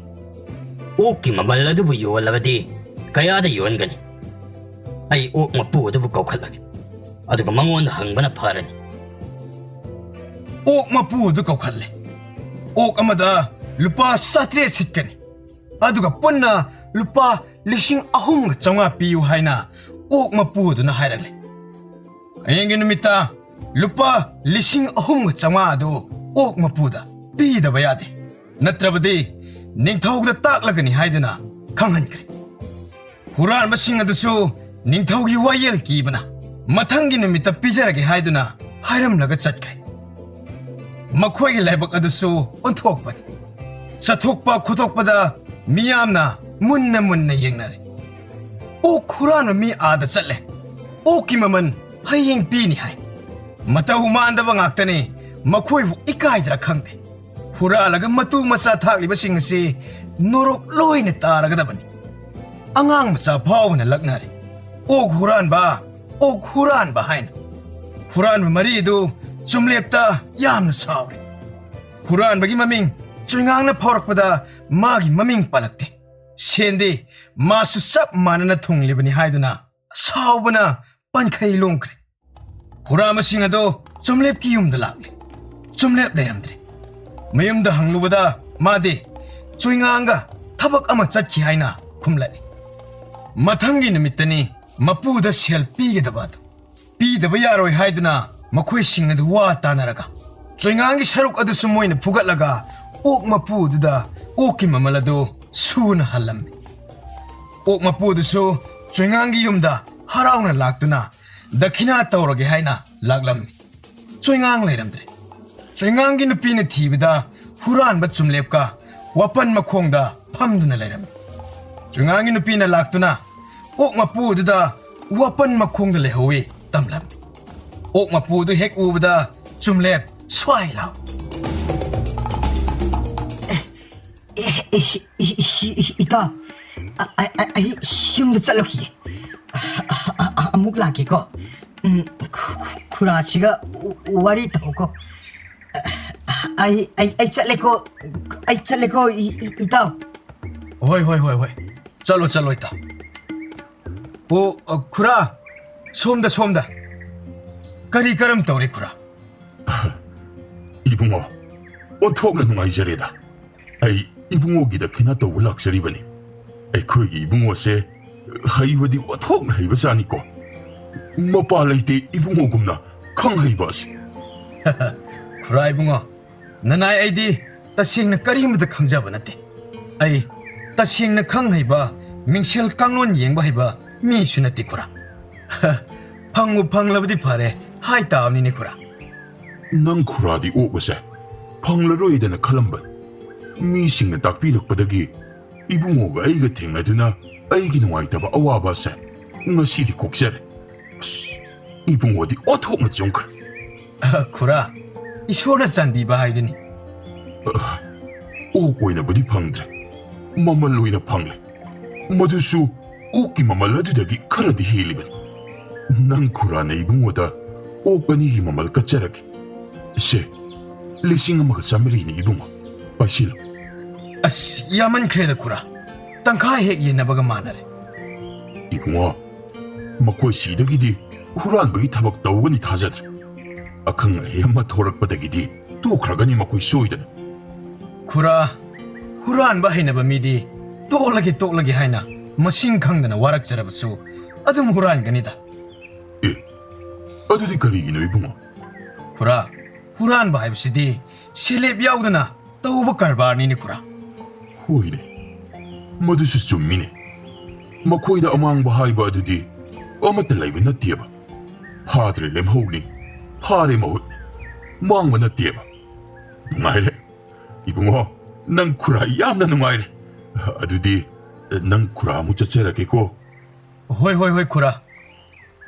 "ꯑꯣꯛꯀꯤ ꯃꯃꯜ ꯑꯗꯨꯕꯨ ꯌꯣꯜꯂꯕꯗꯤ ꯀꯌꯥꯗ ꯌꯣꯟꯒꯅꯤ? ꯑꯩ ꯑꯣꯛ ꯃꯄꯨ ꯑꯗꯨꯕꯨ ꯀꯧꯈꯠꯂꯒꯦ, ꯑꯗꯨꯒ ꯃꯉꯣꯟꯗ ꯍꯪꯕꯅ ꯐꯔꯅꯤ꯫" ꯑꯣꯛ ꯃꯄꯨ ꯑꯗꯨ ꯀꯧꯈꯠꯂꯦ꯫ "ꯑꯣꯛ ꯑꯃꯗ ꯂꯨꯄꯥ ꯆꯥꯇ꯭ꯔꯦꯠ ꯁꯤꯠꯀꯅꯤ, ꯑꯗꯨꯒ ꯄꯨꯟꯅ ꯂꯨꯄꯥ ꯂꯤꯁꯤꯡ ꯑꯍꯨꯝꯒ ꯆꯥꯝꯃꯉꯥ ꯄꯤꯌꯨ" ꯍꯥꯏꯅ ꯑꯣꯛ ꯃꯄꯨ ꯑꯗꯨꯅ ꯍꯥꯏꯔꯛꯂꯦ꯫ ꯍꯌꯦꯡꯒꯤ ꯅꯨꯃꯤꯠꯇ ꯂꯨꯄꯥ ꯂꯤꯁꯤꯡ ꯑꯍꯨꯝꯒ ꯆꯥꯝꯃꯉꯥ ꯑꯗꯨ ꯑꯣꯛ ꯃꯄꯨꯗ ꯄꯤꯗꯕ ꯌꯥꯗꯦ, ꯅꯠꯇ꯭ꯔꯕꯗꯤ ꯅꯤꯡꯊꯧꯗ ꯇꯥꯛꯂꯒꯅꯤ ꯍꯥꯏꯗꯨꯅ ꯈꯪꯍꯟꯈ꯭ꯔꯦ꯫ ꯍꯨꯔꯥꯟꯕꯁꯤꯡ ꯑꯗꯨꯁꯨ ꯅꯤꯡꯊꯧꯒꯤ ꯋꯥꯌꯦꯜ ꯀꯤꯕꯅ ꯃꯊꯪꯒꯤ ꯅꯨꯃꯤꯠꯇ ꯄꯤꯖꯔꯒꯦ ꯍꯥꯏꯗꯨꯅ ꯍꯥꯏꯔꯝꯂꯒ ꯆꯠꯈ꯭ꯔꯦ꯫ ꯃꯈꯣꯏꯒꯤ ꯂꯥꯏꯕꯛ ꯑꯗꯨꯁꯨ ꯑꯣꯟꯊꯣꯛꯄꯅꯤ꯫ ꯆꯠꯊꯣꯛꯄ ꯈꯣꯠꯇꯣꯛꯄꯗ ꯃꯤꯌꯥꯝꯅ ꯃꯨꯟꯅ ꯃꯨꯟꯅ ꯌꯦꯡꯅꯔꯦ꯫ "ꯑꯣꯛ ꯍꯨꯔꯥꯟꯕ ꯃꯤ ꯑꯥꯗ ꯆꯠꯂꯦ, ꯑꯣꯛꯀꯤ ꯃꯃꯜ ꯍꯌꯦꯡ ꯄꯤꯅꯤ" ꯍꯥꯏ꯫ ꯃꯇꯧ ꯃꯥꯟꯗꯕ ꯉꯥꯛꯇꯅꯤ꯫ ꯃꯈꯣꯏꯕꯨ ꯏꯀꯥꯏꯗ꯭ꯔꯥ ꯈꯪꯗꯦ, ꯍꯨꯔꯥꯜꯂꯒ ꯃꯇꯨ ꯃꯆꯥ ꯊꯥꯛꯂꯤꯕꯁꯤꯡ ꯑꯁꯤ ꯅꯣꯔꯣꯛ ꯂꯣꯏꯅ ꯇꯥꯔꯒꯗꯕꯅꯤ꯫ ꯑꯉꯥꯡ ꯃꯆꯥ ꯐꯥꯎꯕꯅ ꯂꯛꯅꯔꯦ, "ꯑꯣꯛ ꯍꯨꯔꯥꯟꯕ, ꯑꯣꯛ ꯍꯨꯔꯥꯟꯕ" ꯍꯥꯏꯅ꯫ ꯍꯨꯔꯥꯟꯕ ꯃꯔꯤ ꯑꯗꯨ ꯆꯨꯝꯂꯦꯞꯇ ꯌꯥꯝꯅ ꯁꯥꯎꯔꯦ꯫ ꯍꯨꯔꯥꯟꯕꯒꯤ ꯃꯃꯤꯡ ꯆꯨꯏꯉꯥꯡꯅ ꯐꯥꯎꯔꯛꯄꯗ ꯃꯥꯒꯤ ꯃꯃꯤꯡ ꯄꯜꯂꯛꯇꯦ꯫ ꯁꯦꯟꯗꯤ ꯃꯥꯁꯨ ꯆꯞ ꯃꯥꯟꯅꯅ ꯊꯨꯡꯂꯤꯕꯅꯤ ꯍꯥꯏꯗꯨꯅ ꯁꯥꯎꯕꯅ ꯄꯟꯈꯩ ꯂꯣꯡꯈ꯭ꯔꯦ꯫ ꯍꯨꯔꯥꯟꯕꯁꯤꯡ ꯑꯗꯨ ꯆꯨꯝꯂꯦꯞꯀꯤ ꯌꯨꯝꯗ ꯂꯥꯛꯂꯦ꯫ ꯆꯨꯝꯂꯦꯞ ꯂꯩꯔꯝꯗ꯭ꯔꯦ꯫ ꯃꯌꯨꯝꯗ ꯍꯪꯂꯨꯕꯗ ꯃꯥꯗꯤ ꯆꯨꯏꯉꯥꯡꯒ ꯊꯕꯛ ꯑꯃ ꯆꯠꯈꯤ ꯍꯥꯏꯅ ꯈꯨꯝꯂꯛꯏ꯫ ꯃꯊꯪꯒꯤ ꯅꯨꯃꯤꯠꯇꯅꯤ ꯃꯄꯨꯗ ꯁꯦꯜ ꯄꯤꯒꯗꯕ ꯑꯗꯨ꯫ ꯄꯤꯗꯕ ꯌꯥꯔꯣꯏ ꯍꯥꯏꯗꯨꯅ ꯃꯈꯣꯏꯁꯤꯡ ꯑꯗꯨ ꯋꯥ ꯇꯥꯅꯔꯒ ꯆꯣꯏꯉꯥꯡꯒꯤ ꯁꯔꯨꯛ ꯑꯗꯨꯁꯨ ꯃꯣꯏꯅ ꯐꯨꯒꯠꯂꯒ ꯑꯣꯛ ꯃꯄꯨꯗꯨꯗ ꯑꯣꯛꯀꯤ ꯃꯃꯜ ꯑꯗꯨ ꯁꯨꯅ ꯍꯜꯂꯝꯃꯤ꯫ ꯑꯣꯛ ꯃꯄꯨꯗꯨꯁꯨ ꯆꯣꯏꯉꯥꯡꯒꯤ ꯌꯨꯝꯗ ꯍꯔꯥꯎꯅ ꯂꯥꯛꯇꯨꯅ ꯗꯈꯤꯅꯥ ꯇꯧꯔꯒꯦ ꯍꯥꯏꯅ ꯂꯥꯛꯂꯝꯃꯤ꯫ ꯆꯣꯏꯉꯥꯡ ꯂꯩꯔꯝꯗ꯭ꯔꯦ꯫ ꯆꯣꯏꯉꯥꯡꯒꯤ ꯅꯨꯄꯤꯅ ꯊꯤꯕꯗ ꯍꯨꯔꯥꯟꯕ ꯆꯨꯝꯂꯦꯞꯀ ꯋꯥꯄꯟ ꯃꯈꯣꯡꯗ ꯐꯝꯗꯨꯅ ꯂꯩꯔꯝꯃꯤ꯫ ꯆꯣꯏꯉꯥꯡꯒꯤ ꯅꯨꯄꯤꯅ ꯂꯥꯛꯇꯨꯅ ꯑꯣꯛ ꯃꯄꯨꯗꯨꯗ ꯋꯥꯄꯟ ꯃꯈꯣꯡꯗ ꯂꯩꯍꯧꯋꯤ ꯇꯝꯂꯝꯃꯤ꯫ ꯑꯣꯛ ꯃꯄꯨꯗꯨ ꯍꯦꯛ ꯎꯕꯗ ꯆꯨꯝꯂꯦꯞ ꯁ꯭ꯋꯥꯏ ꯂꯥꯎ꯫ ꯑꯦ, ꯑꯦ, ꯏ-, ꯏ-, ꯏ-, ꯏ-, ꯏꯇꯥꯎ, ꯑ-, ꯑ-, ꯑ-, ꯑꯩ ꯌꯨꯝꯗ ꯆꯠꯂꯨꯈꯤꯒꯦ꯫ ꯑ-, ꯑ-, ꯑ-, ꯑ-, ꯑꯃꯨꯛ ꯂꯥꯛꯀꯦꯀꯣ꯫ ꯎꯝ, ꯈꯨ-, ꯈꯨ-, ꯈꯨꯔꯥꯁꯤꯒ ꯎ-, ꯎ-, ꯋꯥꯔꯤ ꯇꯧꯀꯣ꯫ ꯑ-, ꯑ-, ꯑꯩ, ꯑꯩ, ꯑꯩ ꯆꯠꯂꯦꯀꯣ꯫ ꯑꯩ ꯆꯠꯂꯦꯀꯣ, ꯏ-, ꯏ-, ꯏꯇꯥꯎ꯫ ꯍꯣꯏ, ꯍꯣꯏ, ꯍꯣꯏ, ꯍꯣꯏ꯫ ꯆꯠꯂꯣ, ꯆꯠꯂꯣ, ꯏꯇꯥꯎ꯫ ꯑꯣ, ꯑ, ꯈꯨꯔꯥ, ꯁꯣꯝꯗ, ꯁꯣꯝꯗ꯫ ꯀꯔꯤ ꯀꯔꯝ ꯇꯧꯔꯤ, ꯈꯨꯔꯥ? ꯏꯕꯨꯡꯉꯣ, ꯑꯣꯟꯊꯣꯛꯅ ꯅꯨꯡꯉꯥꯏꯖꯔꯦꯗ꯫ ꯑꯩ ꯏꯕꯨꯡꯉꯣꯒꯤ ꯗꯈꯤꯅꯥ ꯇꯧꯕ ꯂꯥꯛꯆꯔꯤꯕꯅꯤ꯫ ꯑꯩꯈꯣꯏꯒꯤ ꯏꯕꯨꯡꯉꯣꯁꯦ ꯍꯩꯕꯗꯤ ꯑꯣꯟꯊꯣꯛꯅ ꯍꯩꯕꯖꯥꯠꯅꯤꯀꯣ꯫ ꯃꯄꯥ ꯂꯩꯇꯦ ꯏꯕꯨꯡꯉꯣꯒꯨꯝꯅ ꯈꯪ ꯍꯩꯕ ꯑꯁꯤ꯫ ꯈꯨꯔꯥ ꯏꯕꯨꯡꯉꯣ, ꯅꯅꯥꯏ ꯑꯩꯗꯤ ꯇꯁꯦꯡꯅ ꯀꯔꯤꯃꯇ ꯈꯪꯖꯕ ꯅꯠꯇꯦ꯫ ꯑꯩ ꯇꯁꯦꯡꯅ ꯈꯪ ꯍꯩꯕ, ꯃꯤꯡꯁꯦꯜ ꯀꯥꯡꯂꯣꯟ ꯌꯦꯡꯕ ꯍꯩꯕ ꯃꯤꯁꯨ ꯅꯠꯇꯦ, ꯈꯨꯔꯥ꯫ ꯐꯪꯕꯨ ꯐꯪꯂꯕꯗꯤ ꯐꯔꯦ ꯍꯥꯏ ꯇꯥꯕꯅꯤꯅꯦ, ꯈꯨꯔꯥ꯫ ꯅꯪ ꯈꯨꯔꯥꯗꯤ ꯑꯣꯛ ꯑꯁꯦ ꯐꯪꯂꯔꯣꯏꯗꯅ ꯈꯜꯂꯝꯕꯅꯤ꯫ ꯃꯤꯁꯤꯡꯅ ꯇꯥꯛꯄꯤꯔꯛꯄꯗꯒꯤ ꯏꯕꯨꯡꯉꯣꯒ ꯑꯩꯒ ꯊꯦꯡꯅꯗꯨꯅ ꯑꯩꯒꯤ ꯅꯨꯡꯉꯥꯏꯇꯕ ꯑꯋꯥꯕ ꯑꯁꯦ ꯉꯁꯤꯗꯤ ꯀꯣꯛꯆꯔꯦ꯫ ꯑꯁ, ꯏꯕꯨꯡꯉꯣꯗꯤ ꯑꯣꯟꯊꯣꯛꯅ ꯆꯣꯡꯈ꯭ꯔꯦ꯫ ꯑ, ꯈꯨꯔꯥ, ꯏꯁꯣꯔꯅ ꯆꯥꯟꯕꯤꯕ ꯍꯥꯏꯗꯨꯅꯤ꯫ ꯑ, ꯑꯣꯛ ꯑꯣꯏꯅꯕꯨꯗꯤ ꯐꯪꯗ꯭ꯔꯦ, ꯃꯃꯜ ꯑꯣꯏꯅ ꯐꯪꯂꯦ꯫ ꯃꯗꯨꯁꯨ ꯑꯣꯛꯀꯤ ꯃꯃꯜ ꯑꯗꯨꯗꯒꯤ ꯈꯔꯗꯤ ꯍꯦꯜꯂꯤꯕꯅꯤ꯫ ꯅꯪ ꯈꯨꯔꯥꯅ ꯏꯕꯨꯡꯉꯣꯗ ꯑꯣꯛ ꯑꯅꯤꯒꯤ ꯃꯃꯜ ꯀꯠꯆꯔꯒꯦ꯫ ꯁꯦ, ꯂꯤꯁꯤꯡ ꯑꯃꯒ ꯆꯥꯃꯔꯤꯅꯤ ꯏꯕꯨꯡꯉꯣ, ꯄꯥꯏꯁꯤꯜꯂꯨ꯫ ꯑꯁ, ꯌꯥꯝꯃꯟꯈ꯭ꯔꯦꯗ ꯈꯨꯔꯥ, ꯇꯪꯈꯥꯏ ꯍꯦꯛ ꯌꯦꯟꯅꯕꯒ ꯃꯥꯟꯅꯔꯦ꯫ ꯏꯕꯨꯡꯉꯣ, ꯃꯈꯣꯏ ꯁꯤꯗꯒꯤꯗꯤ ꯍꯨꯔꯥꯟꯕꯒꯤ ꯊꯕꯛ ꯇꯧꯒꯅꯤ ꯊꯥꯖꯗ꯭ꯔꯦ꯫ ꯑꯈꯪ ꯑꯍꯩ ꯑꯃ ꯊꯣꯔꯛꯄꯗꯒꯤꯗꯤ ꯇꯣꯛꯈ꯭ꯔꯒꯅꯤ ꯃꯈꯣꯏ ꯁꯣꯏꯗꯅ꯫ ꯈꯨꯔꯥ, ꯍꯨꯔꯥꯟꯕ ꯍꯩꯅꯕ ꯃꯤꯗꯤ ꯇꯣꯛꯂꯒꯦ, ꯇꯣꯛꯂꯒꯦ ꯍꯥꯏꯅ ꯃꯁꯤꯡ ꯈꯪꯗꯅ ꯋꯥꯔꯛꯆꯔꯕꯁꯨ ꯑꯗꯨꯝ ꯍꯨꯔꯥꯟꯒꯅꯤꯗ꯫ ꯑꯦ, ꯑꯗꯨꯗꯤ ꯀꯔꯤꯒꯤꯅꯣ ꯏꯕꯨꯡꯉꯣ? ꯈꯨꯔꯥ, ꯍꯨꯔꯥꯟꯕ ꯍꯥꯏꯕꯁꯤꯗꯤ ꯁꯦꯜꯂꯦꯞ ꯌꯥꯎꯗꯅ ꯇꯧꯕ ꯀꯔꯕꯥꯔꯅꯤꯅꯦ ꯈꯨꯔꯥ꯫ ꯍꯣꯏꯅꯦ, ꯃꯗꯨꯁꯨ ꯆꯨꯝꯃꯤꯅꯦ꯫ ꯃꯈꯣꯏꯗ ꯑꯃꯥꯡꯕ ꯍꯥꯏꯕ ꯑꯗꯨꯗꯤ ꯑꯃꯠꯇ ꯂꯩꯕ ꯅꯠꯇꯦꯕ꯫ ꯐꯥꯗ꯭ꯔꯦ ꯂꯦꯝꯍꯧꯅꯤ, ꯐꯥꯔꯦ ꯃꯍꯨꯠ, ꯃꯥꯡꯕ ꯅꯠꯇꯦꯕ꯫ ꯅꯨꯡꯉꯥꯏꯔꯦ ꯏꯕꯨꯡꯉꯣ, ꯅꯪ ꯈꯨꯔꯥ ꯌꯥꯝꯅ ꯅꯨꯡꯉꯥꯏꯔꯦ꯫ ꯑꯗꯨꯗꯤ ꯅꯪ ꯈꯨꯔꯥ ꯑꯃꯨꯛ ꯆꯠꯆꯔꯒꯦꯀꯣ꯫ ꯍꯣꯏ, ꯍꯣꯏ, ꯍꯣꯏ, ꯈꯨꯔꯥ꯫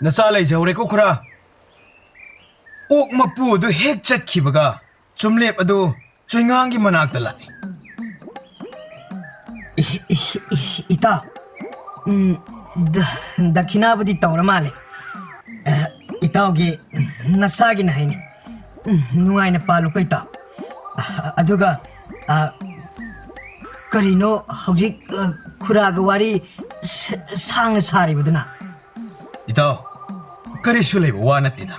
ꯅꯆꯥ ꯂꯩꯖꯍꯧꯔꯦꯀꯣ, ꯈꯨꯔꯥ꯫ ꯑꯣꯛ ꯃꯄꯨ ꯑꯗꯨ ꯍꯦꯛ ꯆꯠꯈꯤꯕꯒ ꯆꯨꯝꯂꯦꯞ ꯑꯗꯨ ꯆꯣꯏꯉꯥꯡꯒꯤ ꯃꯅꯥꯛꯇ ꯂꯥꯛꯏ꯫ ꯏ-, ꯏ-, ꯏ-, ꯏꯇꯥꯎ, ꯎꯝ, ꯗ-, ꯗꯈꯤꯅꯥꯕꯨꯗꯤ ꯇꯧꯔ ꯃꯥꯜꯂꯦ꯫ ꯑ, ꯏꯇꯥꯎꯒꯤ ꯅꯁꯥꯒꯤꯅ ꯍꯩꯅꯤ꯫ ꯎꯝ, ꯅꯨꯡꯉꯥꯏꯅ ꯄꯥꯜꯂꯨꯀꯣ, ꯏꯇꯥꯎ꯫ ꯑ, ꯑꯗꯨꯒ, ꯑ, ꯀꯔꯤꯅꯣ ꯍꯧꯖꯤꯛ, ꯑ, ꯈꯨꯔꯥꯒ ꯋꯥꯔꯤ ꯁ-, ꯁꯥꯡꯅ ꯁꯥꯔꯤꯕꯗꯨꯅ? ꯏꯇꯥꯎ, ꯀꯔꯤꯁꯨ ꯂꯩꯕ ꯋꯥ ꯅꯠꯇꯦꯗ꯫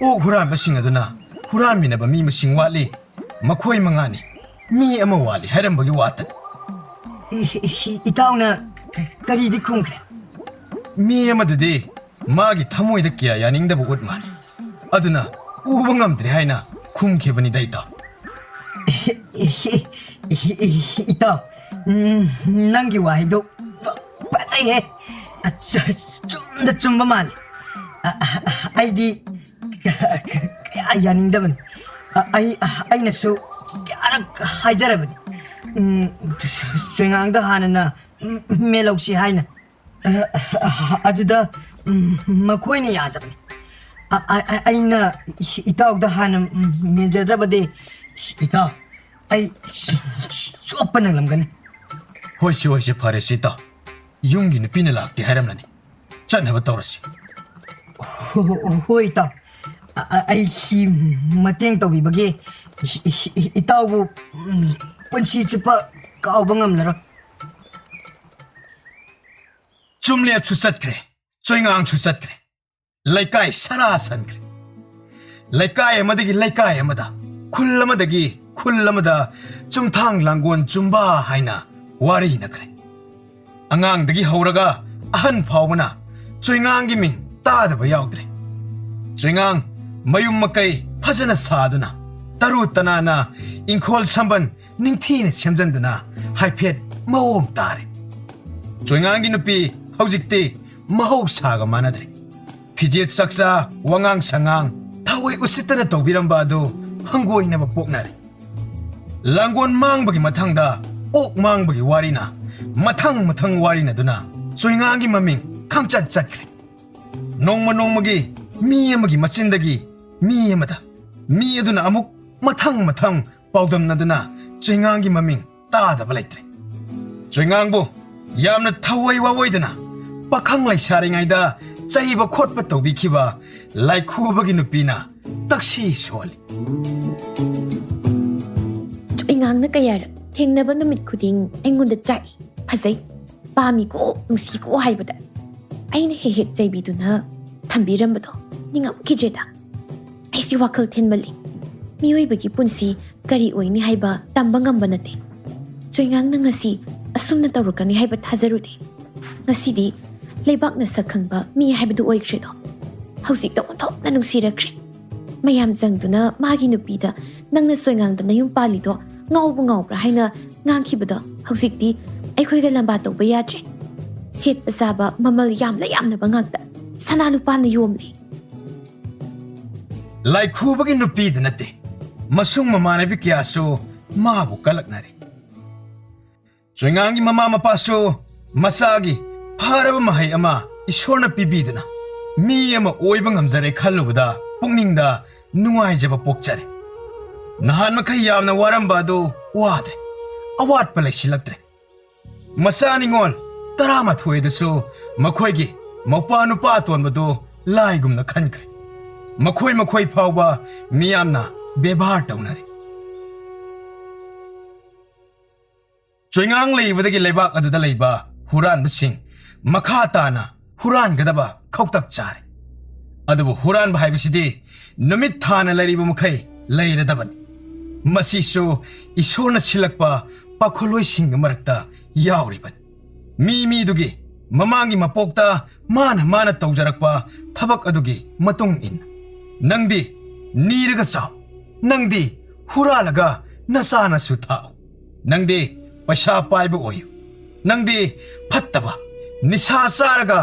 ꯑꯣꯛ ꯍꯨꯔꯥꯟꯕꯁꯤꯡ ꯑꯗꯨꯅ ꯍꯨꯔꯥꯟꯃꯤꯟꯅꯕ ꯃꯤ ꯃꯁꯤꯡ ꯋꯥꯠꯂꯤ, ꯃꯈꯣꯏ ꯃꯉꯥꯅꯤ, ꯃꯤ ꯑꯃ ꯋꯥꯠꯂꯤ ꯍꯥꯏꯔꯝꯕꯒꯤ ꯋꯥꯇꯅꯤ꯫ ꯏ-, ꯏ-, ꯏꯇꯥꯎꯅ ꯀꯔꯤꯗꯤ ꯈꯨꯝꯈ꯭ꯔꯦ? ꯃꯤ ꯑꯃꯗꯨꯗꯤ ꯃꯥꯒꯤ ꯊꯃꯣꯏꯗ ꯀꯌꯥ ꯌꯥꯅꯤꯡꯗꯕ ꯎꯠ ꯃꯥꯜꯂꯤ꯫ ꯑꯗꯨꯅ ꯎꯕ ꯉꯝꯗ꯭ꯔꯦ ꯍꯥꯏꯅ ꯈꯨꯝꯈꯤꯕꯅꯤꯗ, ꯏꯇꯥꯎ꯫ ꯏ-, ꯏ-, ꯏ-, ꯏ-, ꯏꯇꯥꯎ, ꯎꯝ, ꯅꯪꯒꯤ ꯋꯥꯍꯩꯗꯣ ꯐ-, ꯐꯖꯩꯍꯦ꯫ ꯑꯆ-, ꯆꯨꯝꯗ ꯆꯨꯝꯕ ꯃꯥꯜꯂꯤ꯫ ꯑ-, ꯑ-, ꯑꯩꯗꯤ ꯀꯌꯥ ꯌꯥꯅꯤꯡꯗꯕꯅꯤ꯫ ꯑ-, ꯑꯩ, ꯑꯩꯅꯁꯨ ꯀꯌꯥꯔꯛ ꯍꯥꯏꯖꯔꯕꯅꯤ꯫ ꯎꯝ, ꯆꯣꯏꯉꯥꯡꯗ ꯍꯥꯟꯅꯅ ꯃꯦꯜꯍꯧꯁꯤ ꯍꯥꯏꯅ꯫ ꯑ-, ꯑ-, ꯑꯗꯨꯗ, ꯎꯝ, ꯃꯈꯣꯏꯅ ꯌꯥꯗꯕꯅꯤ꯫ ꯑ-, ꯑ-, ꯑ-, ꯑꯩꯅ ꯏꯇꯥꯎꯗ ꯍꯥꯟꯅ, ꯎꯝ, ꯃꯦꯟꯖꯗ꯭ꯔꯕꯗꯤ, ꯏꯇꯥꯎ, ꯑꯩ ꯆꯣꯞꯄ ꯅꯪꯂꯝꯒꯅꯤ꯫ ꯍꯣꯏꯁꯤ, ꯍꯣꯏꯁꯤ, ꯐꯔꯦꯁꯤ, ꯏꯇꯥꯎ꯫ ꯌꯨꯝꯒꯤ ꯅꯨꯄꯤꯅ ꯂꯥꯛꯇꯦ ꯍꯥꯏꯔꯝꯂꯅꯤ꯫ ꯆꯠꯅꯕ ꯇꯧꯔꯁꯤ꯫ ꯍꯣ-, ꯍꯣ-, ꯍꯣꯏ, ꯏꯇꯥꯎ꯫ ꯑ-, ꯑ-, ꯑꯩꯒꯤ ꯃꯇꯦꯡ ꯇꯧꯕꯤꯕꯒꯤ ꯏ-, ꯏ-, ꯏ-, ꯏꯇꯥꯎꯕꯨ, ꯎꯝ, ꯄꯨꯟꯁꯤ ꯆꯨꯞꯄ ꯀꯥꯎꯕ ꯉꯝꯂꯔꯣꯏ꯫ ꯆꯨꯝꯂꯦꯞꯁꯨ ꯆꯠꯈ꯭ꯔꯦ, ꯆꯣꯏꯉꯥꯡꯁꯨ ꯆꯠꯈ꯭ꯔꯦ, ꯂꯩꯀꯥꯏ ꯁꯔꯥ ꯁꯟꯈ꯭ꯔꯦ꯫ ꯂꯩꯀꯥꯏ ꯑꯃꯗꯒꯤ ꯂꯩꯀꯥꯏ ꯑꯃꯗ, ꯈꯨꯜ ꯑꯃꯗꯒꯤ ꯈꯨꯜ ꯑꯃꯗ ꯆꯨꯝꯊꯥꯡ ꯂꯥꯡꯒꯣꯜ ꯆꯨꯝꯕꯥ ꯍꯥꯏꯅ ꯋꯥꯔꯤꯅꯈ꯭ꯔꯦ꯫ ꯑꯉꯥꯡꯗꯒꯤ ꯍꯧꯔꯒ ꯑꯍꯟ ꯐꯥꯎꯕꯅ ꯆꯣꯏꯉꯥꯡꯒꯤ ꯃꯤꯡ ꯇꯥꯗꯕ ꯌꯥꯎꯗ꯭ꯔꯦ꯫ ꯆꯣꯏꯉꯥꯡ ꯃꯌꯨꯝ ꯃꯀꯩ ꯐꯖꯅ ꯁꯥꯗꯨꯅ, ꯇꯔꯨ ꯇꯅꯥꯟꯅ, ꯏꯪꯈꯣꯜ ꯁꯝꯕꯟ ꯅꯤꯡꯊꯤꯅ ꯁꯦꯝꯖꯤꯟꯗꯨꯅ ꯍꯥꯏꯐꯦꯠ ꯃꯑꯣꯡ ꯇꯥꯔꯦ꯫ ꯆꯣꯏꯉꯥꯡꯒꯤ ꯅꯨꯄꯤ ꯍꯧꯖꯤꯛꯇꯤ ꯃꯍꯧꯁꯥꯒ ꯃꯥꯟꯅꯗ꯭ꯔꯦ꯫ ꯐꯤꯖꯦꯠ ꯆꯥꯛꯆꯥ, ꯋꯥꯉꯥꯡ ꯁꯉꯥꯡ, ꯊꯑꯣꯏ ꯎꯁꯤꯠꯇꯅ ꯇꯧꯕꯤꯔꯝꯕ ꯑꯗꯨ ꯍꯪꯒꯣꯏꯅꯕ ꯄꯣꯛꯅꯔꯦ꯫ ꯂꯥꯡꯒꯣꯜ ꯃꯥꯡꯕꯒꯤ ꯃꯊꯪꯗ ꯑꯣꯛ ꯃꯥꯡꯕꯒꯤ ꯋꯥꯔꯤꯅ ꯃꯊꯪ ꯃꯊꯪ ꯋꯥꯔꯤꯅꯗꯨꯅ ꯆꯣꯏꯉꯥꯡꯒꯤ ꯃꯃꯤꯡ ꯈꯪꯆꯠ ꯆꯠꯈ꯭ꯔꯦ꯫ ꯅꯣꯡꯃ ꯅꯣꯡꯃꯒꯤ ꯃꯤ ꯑꯃꯒꯤ ꯃꯆꯤꯟꯗꯒꯤ ꯃꯤ ꯑꯃꯗ, ꯃꯤ ꯑꯗꯨꯅ ꯑꯃꯨꯛ ꯃꯊꯪ ꯃꯊꯪ ꯄꯥꯎꯗꯝꯅꯗꯨꯅ ꯆꯣꯏꯉꯥꯡꯒꯤ ꯃꯃꯤꯡ ꯇꯥꯗꯕ ꯂꯩꯇ꯭ꯔꯦ꯫ ꯆꯣꯏꯉꯥꯡꯕꯨ ꯌꯥꯝꯅ ꯊꯋꯥꯏ ꯋꯥꯑꯣꯏꯗꯅ ꯄꯥꯈꯪ ꯂꯩꯁꯥꯔꯤꯉꯩꯗ ꯆꯩꯕ ꯈꯣꯠꯄ ꯇꯧꯕꯤꯈꯤꯕ ꯂꯥꯏꯈꯨꯕꯒꯤ ꯅꯨꯄꯤꯅ ꯇꯛꯁꯤ ꯁꯣꯜꯂꯤ꯫ ꯆꯣꯏꯉꯥꯡꯅ ꯀꯌꯥꯔꯛ ꯊꯦꯡꯅꯕ ꯅꯨꯃꯤꯠ ꯈꯨꯗꯤꯡ ꯑꯩꯉꯣꯟꯗ ꯆꯥꯛꯏ, ꯐꯖꯩ, ꯄꯥꯝꯃꯤꯀꯣ, ꯅꯨꯡꯁꯤꯀꯣ ꯍꯥꯏꯕꯗ ꯑꯩꯅ ꯍꯦꯛ ꯍꯦꯛ ꯆꯩꯕꯤꯗꯨꯅ ꯊꯝꯕꯤꯔꯝꯕꯗꯣ ꯅꯤꯡꯉꯝꯈꯤꯗ꯭ꯔꯦꯗ꯫ ꯑꯩꯁꯤ ꯋꯥꯈꯜ ꯊꯦꯟꯃꯜꯂꯤ꯫ ꯃꯤꯑꯣꯏꯕꯒꯤ ꯄꯨꯟꯁꯤ ꯀꯔꯤ ꯑꯣꯏꯅꯤ ꯍꯥꯏꯕ ꯇꯝꯕ ꯉꯝꯕ ꯅꯠꯇꯦ꯫ ꯆꯣꯏꯉꯥꯡꯅ ꯉꯁꯤ ꯑꯁꯨꯝꯅ ꯇꯧꯔꯛꯀꯅꯤ ꯍꯥꯏꯕ ꯊꯥꯖꯔꯨꯗꯦ꯫ ꯉꯁꯤꯗꯤ ꯂꯩꯕꯥꯛꯅ ꯁꯛ ꯈꯪꯕ ꯃꯤ ꯍꯥꯏꯕꯗꯨ ꯑꯣꯏꯈ꯭ꯔꯦꯗꯣ꯫ ꯍꯧꯖꯤꯛꯇ ꯑꯣꯟꯊꯣꯛꯅ ꯅꯨꯡꯁꯤꯔꯛꯈ꯭ꯔꯦ꯫ ꯃꯌꯥꯝ ꯆꯪꯗꯨꯅ ꯃꯥꯒꯤ ꯅꯨꯄꯤꯗ ꯅꯪꯅ ꯆꯣꯏꯉꯥꯡꯗ ꯅꯌꯨꯝ ꯄꯥꯜꯂꯤꯗꯣ ꯉꯥꯎꯕ ꯉꯥꯎꯕ꯭ꯔꯥ ꯍꯥꯏꯅ ꯉꯥꯡꯈꯤꯕꯗꯣ ꯍꯧꯖꯤꯛꯇꯤ ꯑꯩꯈꯣꯏꯒ ꯂꯝꯕꯥ ꯇꯧꯕ ꯌꯥꯗ꯭ꯔꯦ꯫ ꯁꯦꯠꯄ ꯆꯥꯕ ꯃꯃꯜ ꯌꯥꯝꯂ ꯌꯥꯝꯂꯕ ꯉꯥꯛꯇ ꯁꯅꯥ ꯂꯨꯄꯥꯅ ꯌꯣꯝꯂꯦ꯫ ꯂꯥꯏꯈꯨꯕꯒꯤ ꯅꯨꯄꯤꯗ ꯅꯠꯇꯦ, ꯃꯁꯨꯡ ꯃꯃꯥꯟꯅꯕꯤ ꯀꯌꯥꯁꯨ ꯃꯥꯕꯨ ꯀꯂꯛꯅꯔꯦ꯫ ꯆꯣꯏꯉꯥꯡꯒꯤ ꯃꯃꯥ ꯃꯄꯥꯁꯨ ꯃꯆꯥꯒꯤ ꯐꯔꯕ ꯃꯍꯩ ꯑꯃ ꯏꯁꯣꯔꯅ ꯄꯤꯕꯤꯗꯨꯅ ꯃꯤ ꯑꯃ ꯑꯣꯏꯕ ꯉꯝꯖꯔꯦ ꯈꯜꯂꯨꯕꯗ ꯄꯨꯛꯅꯤꯡꯗ ꯅꯨꯡꯉꯥꯏꯖꯕ ꯄꯣꯛꯆꯔꯦ꯫ ꯅꯍꯥꯟ ꯃꯈꯩ ꯌꯥꯝꯅ ꯋꯥꯔꯝꯕ ꯑꯗꯨ ꯋꯥꯗ꯭ꯔꯦ, ꯑꯋꯥꯠꯄ ꯂꯩꯁꯤꯜꯂꯛꯇ꯭ꯔꯦ꯫ ꯃꯆꯥ ꯅꯤꯉꯣꯜ ꯇꯔꯥꯃꯥꯊꯣꯏꯗꯁꯨ ꯃꯈꯣꯏꯒꯤ ꯃꯧꯄ꯭ꯋꯥ ꯅꯨꯄꯥ ꯑꯇꯣꯟꯕꯗꯨ ꯂꯥꯏꯒꯨꯝꯅ ꯈꯟꯈ꯭ꯔꯦ꯫ ꯃꯈꯣꯏ ꯃꯈꯣꯏ ꯐꯥꯎꯕ ꯃꯤꯌꯥꯝꯅ ꯕꯦꯕꯥꯔ ꯇꯧꯅꯔꯦ꯫ ꯆꯣꯏꯉꯥꯡ ꯂꯩꯕꯗꯒꯤ ꯂꯩꯕꯥꯛ ꯑꯗꯨꯗ ꯂꯩꯕ ꯍꯨꯔꯥꯟꯕꯁꯤꯡ ꯃꯈꯥ ꯇꯥꯅ ꯍꯨꯔꯥꯟꯒꯗꯕ ꯈꯧꯇꯛ ꯆꯥꯔꯦ꯫ ꯑꯗꯨꯕꯨ ꯍꯨꯔꯥꯟꯕ ꯍꯥꯏꯕꯁꯤꯗꯤ ꯅꯨꯃꯤꯠ ꯊꯥꯅ ꯂꯩꯔꯤꯕ ꯃꯈꯩ ꯂꯩꯔꯗꯕꯅꯤ꯫ ꯃꯁꯤꯁꯨ ꯏꯁꯣꯔꯅ ꯁꯤꯜꯂꯛꯄ ꯄꯥꯈꯣꯜꯂꯣꯏꯁꯤꯡꯒꯤ ꯃꯔꯛꯇ ꯌꯥꯎꯔꯤꯕꯅꯤ꯫ ꯃꯤ ꯃꯤꯗꯨꯒꯤ ꯃꯃꯥꯡꯒꯤ ꯃꯄꯣꯛꯇ ꯃꯥꯅ ꯃꯥꯅ ꯇꯧꯖꯔꯛꯄ ꯊꯕꯛ ꯑꯗꯨꯒꯤ ꯃꯇꯨꯡ ꯏꯟꯅ ꯅꯪꯗꯤ ꯅꯤꯔꯒ ꯆꯥꯎ, ꯅꯪꯗꯤ ꯍꯨꯔꯥꯜꯂꯒ ꯅꯆꯥꯅꯁꯨ ꯊꯥꯛꯎ, ꯅꯪꯗꯤ ꯄꯩꯁꯥ ꯄꯥꯏꯕ ꯑꯣꯏꯌꯨ, ꯅꯪꯗꯤ ꯐꯠꯇꯕ, ꯅꯤꯁꯥ ꯆꯥꯔꯒ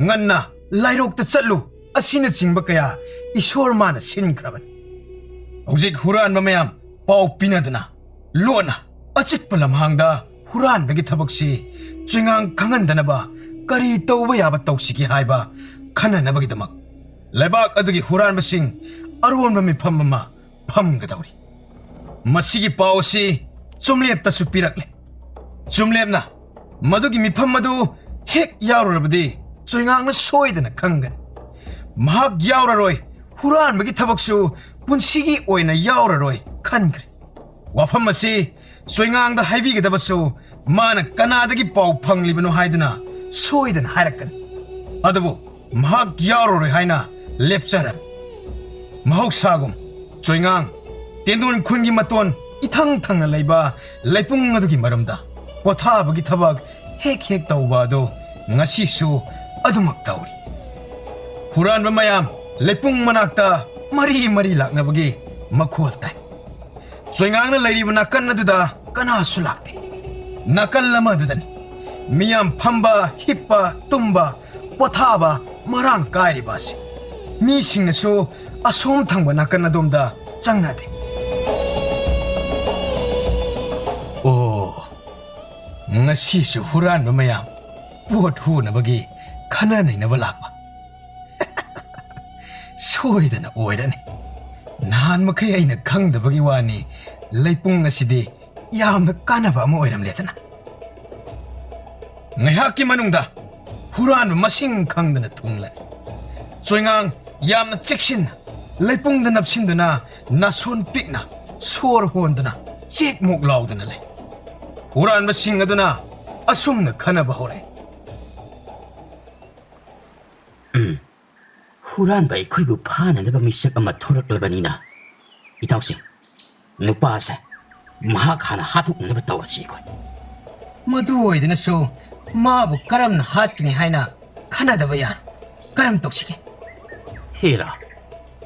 ꯉꯟꯅ ꯂꯥꯏꯔꯣꯛꯇ ꯆꯠꯂꯨ ꯑꯁꯤꯅꯆꯤꯡꯕ ꯀꯌꯥ ꯏꯁꯣꯔ ꯃꯥꯅ ꯁꯤꯟꯈ꯭ꯔꯕꯅꯤ꯫ ꯍꯧꯖꯤꯛ ꯍꯨꯔꯥꯟꯕ ꯃꯌꯥꯝ ꯄꯥꯎ ꯄꯤꯅꯗꯨꯅ ꯂꯣꯟꯅ ꯑꯆꯤꯛꯄ ꯂꯝꯍꯥꯡꯗ ꯍꯨꯔꯥꯟꯕꯒꯤ ꯊꯕꯛꯁꯤ ꯆꯣꯏꯉꯥꯡ ꯈꯪꯍꯟꯗꯅꯕ ꯀꯔꯤ ꯇꯧꯕ ꯌꯥꯕ ꯇꯧꯁꯤꯒꯦ ꯍꯥꯏꯕ ꯈꯟꯅꯅꯕꯒꯤꯗꯃꯛ ꯂꯩꯕꯥꯛ ꯑꯗꯨꯒꯤ ꯍꯨꯔꯥꯟꯕꯁꯤꯡ ꯑꯔꯣꯟꯕ ꯃꯤꯐꯝ ꯑꯃ ꯐꯝꯒꯗꯧꯔꯤ꯫ ꯃꯁꯤꯒꯤ ꯄꯥꯎ ꯑꯁꯤ ꯆꯨꯝꯂꯦꯞꯇꯁꯨ ꯄꯤꯔꯛꯂꯦ꯫ ꯆꯨꯝꯂꯦꯞꯅ ꯃꯗꯨꯒꯤ ꯃꯤꯐꯝ ꯑꯗꯨ ꯍꯦꯛ ꯌꯥꯎꯔꯨꯔꯕꯗꯤ ꯆꯣꯏꯉꯥꯡꯅ ꯁꯣꯏꯗꯅ ꯈꯪꯒꯅꯤ꯫ ꯃꯍꯥꯛ ꯌꯥꯎꯔꯔꯣꯏ, ꯍꯨꯔꯥꯟꯕꯒꯤ ꯊꯕꯛꯁꯨ ꯄꯨꯟꯁꯤꯒꯤ ꯑꯣꯏꯅ ꯌꯥꯎꯔꯔꯣꯏ ꯈꯟꯈ꯭ꯔꯦ꯫ ꯋꯥꯐꯝ ꯑꯁꯤ ꯆꯣꯏꯉꯥꯡꯗ ꯍꯥꯏꯕꯤꯒꯗꯕꯁꯨ ꯃꯥꯅ ꯀꯅꯥꯗꯒꯤ ꯄꯥꯎ ꯐꯪꯂꯤꯕꯅꯣ ꯍꯥꯏꯗꯨꯅ ꯁꯣꯏꯗꯅ ꯍꯥꯏꯔꯛꯀꯅꯤ꯫ ꯑꯗꯨꯕꯨ ꯃꯍꯥꯛ ꯌꯥꯎꯔꯔꯣꯏ ꯍꯥꯏꯅ ꯂꯦꯞꯆꯔꯝꯃꯤ꯫ ꯃꯍꯧꯁꯥꯒꯨꯝ ꯆꯣꯏꯉꯥꯡ ꯇꯦꯟꯗꯣꯟ ꯈꯨꯟꯒꯤ ꯃꯇꯣꯟ ꯏꯊꯪ ꯊꯪꯅ ꯂꯩꯕ ꯂꯩꯄꯨꯡ ꯑꯗꯨꯒꯤ ꯃꯔꯨꯝꯗ ꯄꯣꯊꯥꯕꯒꯤ ꯊꯕꯛ ꯍꯦꯛ ꯍꯦꯛ ꯇꯧꯕ ꯑꯗꯨ ꯉꯁꯤꯁꯨ ꯑꯗꯨꯃꯛ ꯇꯧꯔꯤ꯫ ꯍꯨꯔꯥꯟꯕ ꯃꯌꯥꯝ ꯂꯩꯄꯨꯡ ꯃꯅꯥꯛꯇ ꯃꯔꯤ ꯃꯔꯤ ꯂꯥꯛꯅꯕꯒꯤ ꯃꯈꯣꯜ ꯇꯥꯏ꯫ ꯆꯣꯏꯉꯥꯡꯅ ꯂꯩꯔꯤꯕ ꯅꯥꯀꯟ ꯑꯗꯨꯗ ꯀꯅꯥꯁꯨ ꯂꯥꯛꯇꯦ꯫ ꯅꯥꯀꯜ ꯑꯃꯗꯨꯗꯅꯤ ꯃꯤꯌꯥꯝ ꯐꯝꯕ, ꯍꯤꯞꯄ, ꯇꯨꯝꯕ, ꯄꯣꯊꯥꯕ ꯃꯔꯥꯡ ꯀꯥꯏꯔꯤꯕ ꯑꯁꯤ꯫ ꯃꯤꯁꯤꯡꯅꯁꯨ ꯑꯁꯣꯝ ꯊꯪꯕ ꯅꯥꯀꯟ ꯑꯗꯣꯝꯗ ꯆꯪꯅꯗꯦ꯫ ꯑꯣ, ꯉꯁꯤꯁꯨ ꯍꯨꯔꯥꯟꯕ ꯃꯌꯥꯝ ꯄꯣꯠ ꯍꯨꯅꯕꯒꯤ ꯈꯟꯅ ꯅꯩꯅꯕ ꯂꯥꯛꯄ꯫ ꯁꯣꯏꯗꯅ ꯑꯣꯏꯔꯅꯤ꯫ ꯅꯍꯥꯟ ꯃꯈꯩ ꯑꯩꯅ ꯈꯪꯗꯕꯒꯤ ꯋꯥꯅꯤ, ꯂꯩꯄꯨꯡ ꯑꯁꯤꯗꯤ ꯌꯥꯝꯅ ꯀꯥꯟꯅꯕ ꯑꯃ ꯑꯣꯏꯔꯝꯂꯦꯗꯅ꯫ ꯉꯥꯏꯍꯥꯛꯀꯤ ꯃꯅꯨꯡꯗ ꯍꯨꯔꯥꯟꯕ ꯃꯁꯤꯡ ꯈꯪꯗꯅ ꯊꯨꯡꯂꯅꯤ꯫ ꯆꯣꯏꯉꯥꯡ ꯌꯥꯝꯅ ꯆꯦꯛꯁꯤꯟꯅ ꯂꯩꯄꯨꯡꯗ ꯅꯞꯁꯤꯟꯗꯨꯅ ꯅꯥꯁꯣꯟ ꯄꯤꯛꯅ ꯁꯣꯔ ꯍꯣꯟꯗꯨꯅ ꯆꯦꯛ ꯃꯣꯛ ꯂꯥꯎꯗꯨꯅ ꯂꯩ꯫ ꯍꯨꯔꯥꯟꯕꯁꯤꯡ ꯑꯗꯨꯅ ꯑꯁꯨꯝꯅ ꯈꯟꯅꯕ ꯍꯧꯔꯦ꯫ ꯎꯝ, ꯍꯨꯔꯥꯟꯕ ꯑꯩꯈꯣꯏꯕꯨ ꯐꯥꯅꯅꯕ ꯃꯤꯁꯛ ꯑꯃ ꯊꯣꯔꯛꯂꯕꯅꯤꯅ, ꯏꯇꯥꯎꯁꯤꯡ, ꯅꯨꯄꯥꯁꯦ ꯃꯍꯥꯛ ꯍꯥꯟꯅ ꯍꯥꯠꯇꯣꯛꯅꯅꯕ ꯇꯧꯔꯁꯤ ꯑꯩꯈꯣꯏ꯫ ꯃꯗꯨ ꯑꯣꯏꯗꯨꯅꯁꯨ ꯃꯥꯕꯨ ꯀꯔꯝꯅ ꯍꯥꯠꯀꯅꯤ ꯍꯥꯏꯅ ꯈꯟꯅꯗꯕ ꯌꯥꯔꯣꯏ꯫ ꯀꯔꯝ ꯇꯧꯁꯤꯒꯦ? ꯍꯦꯔꯥ,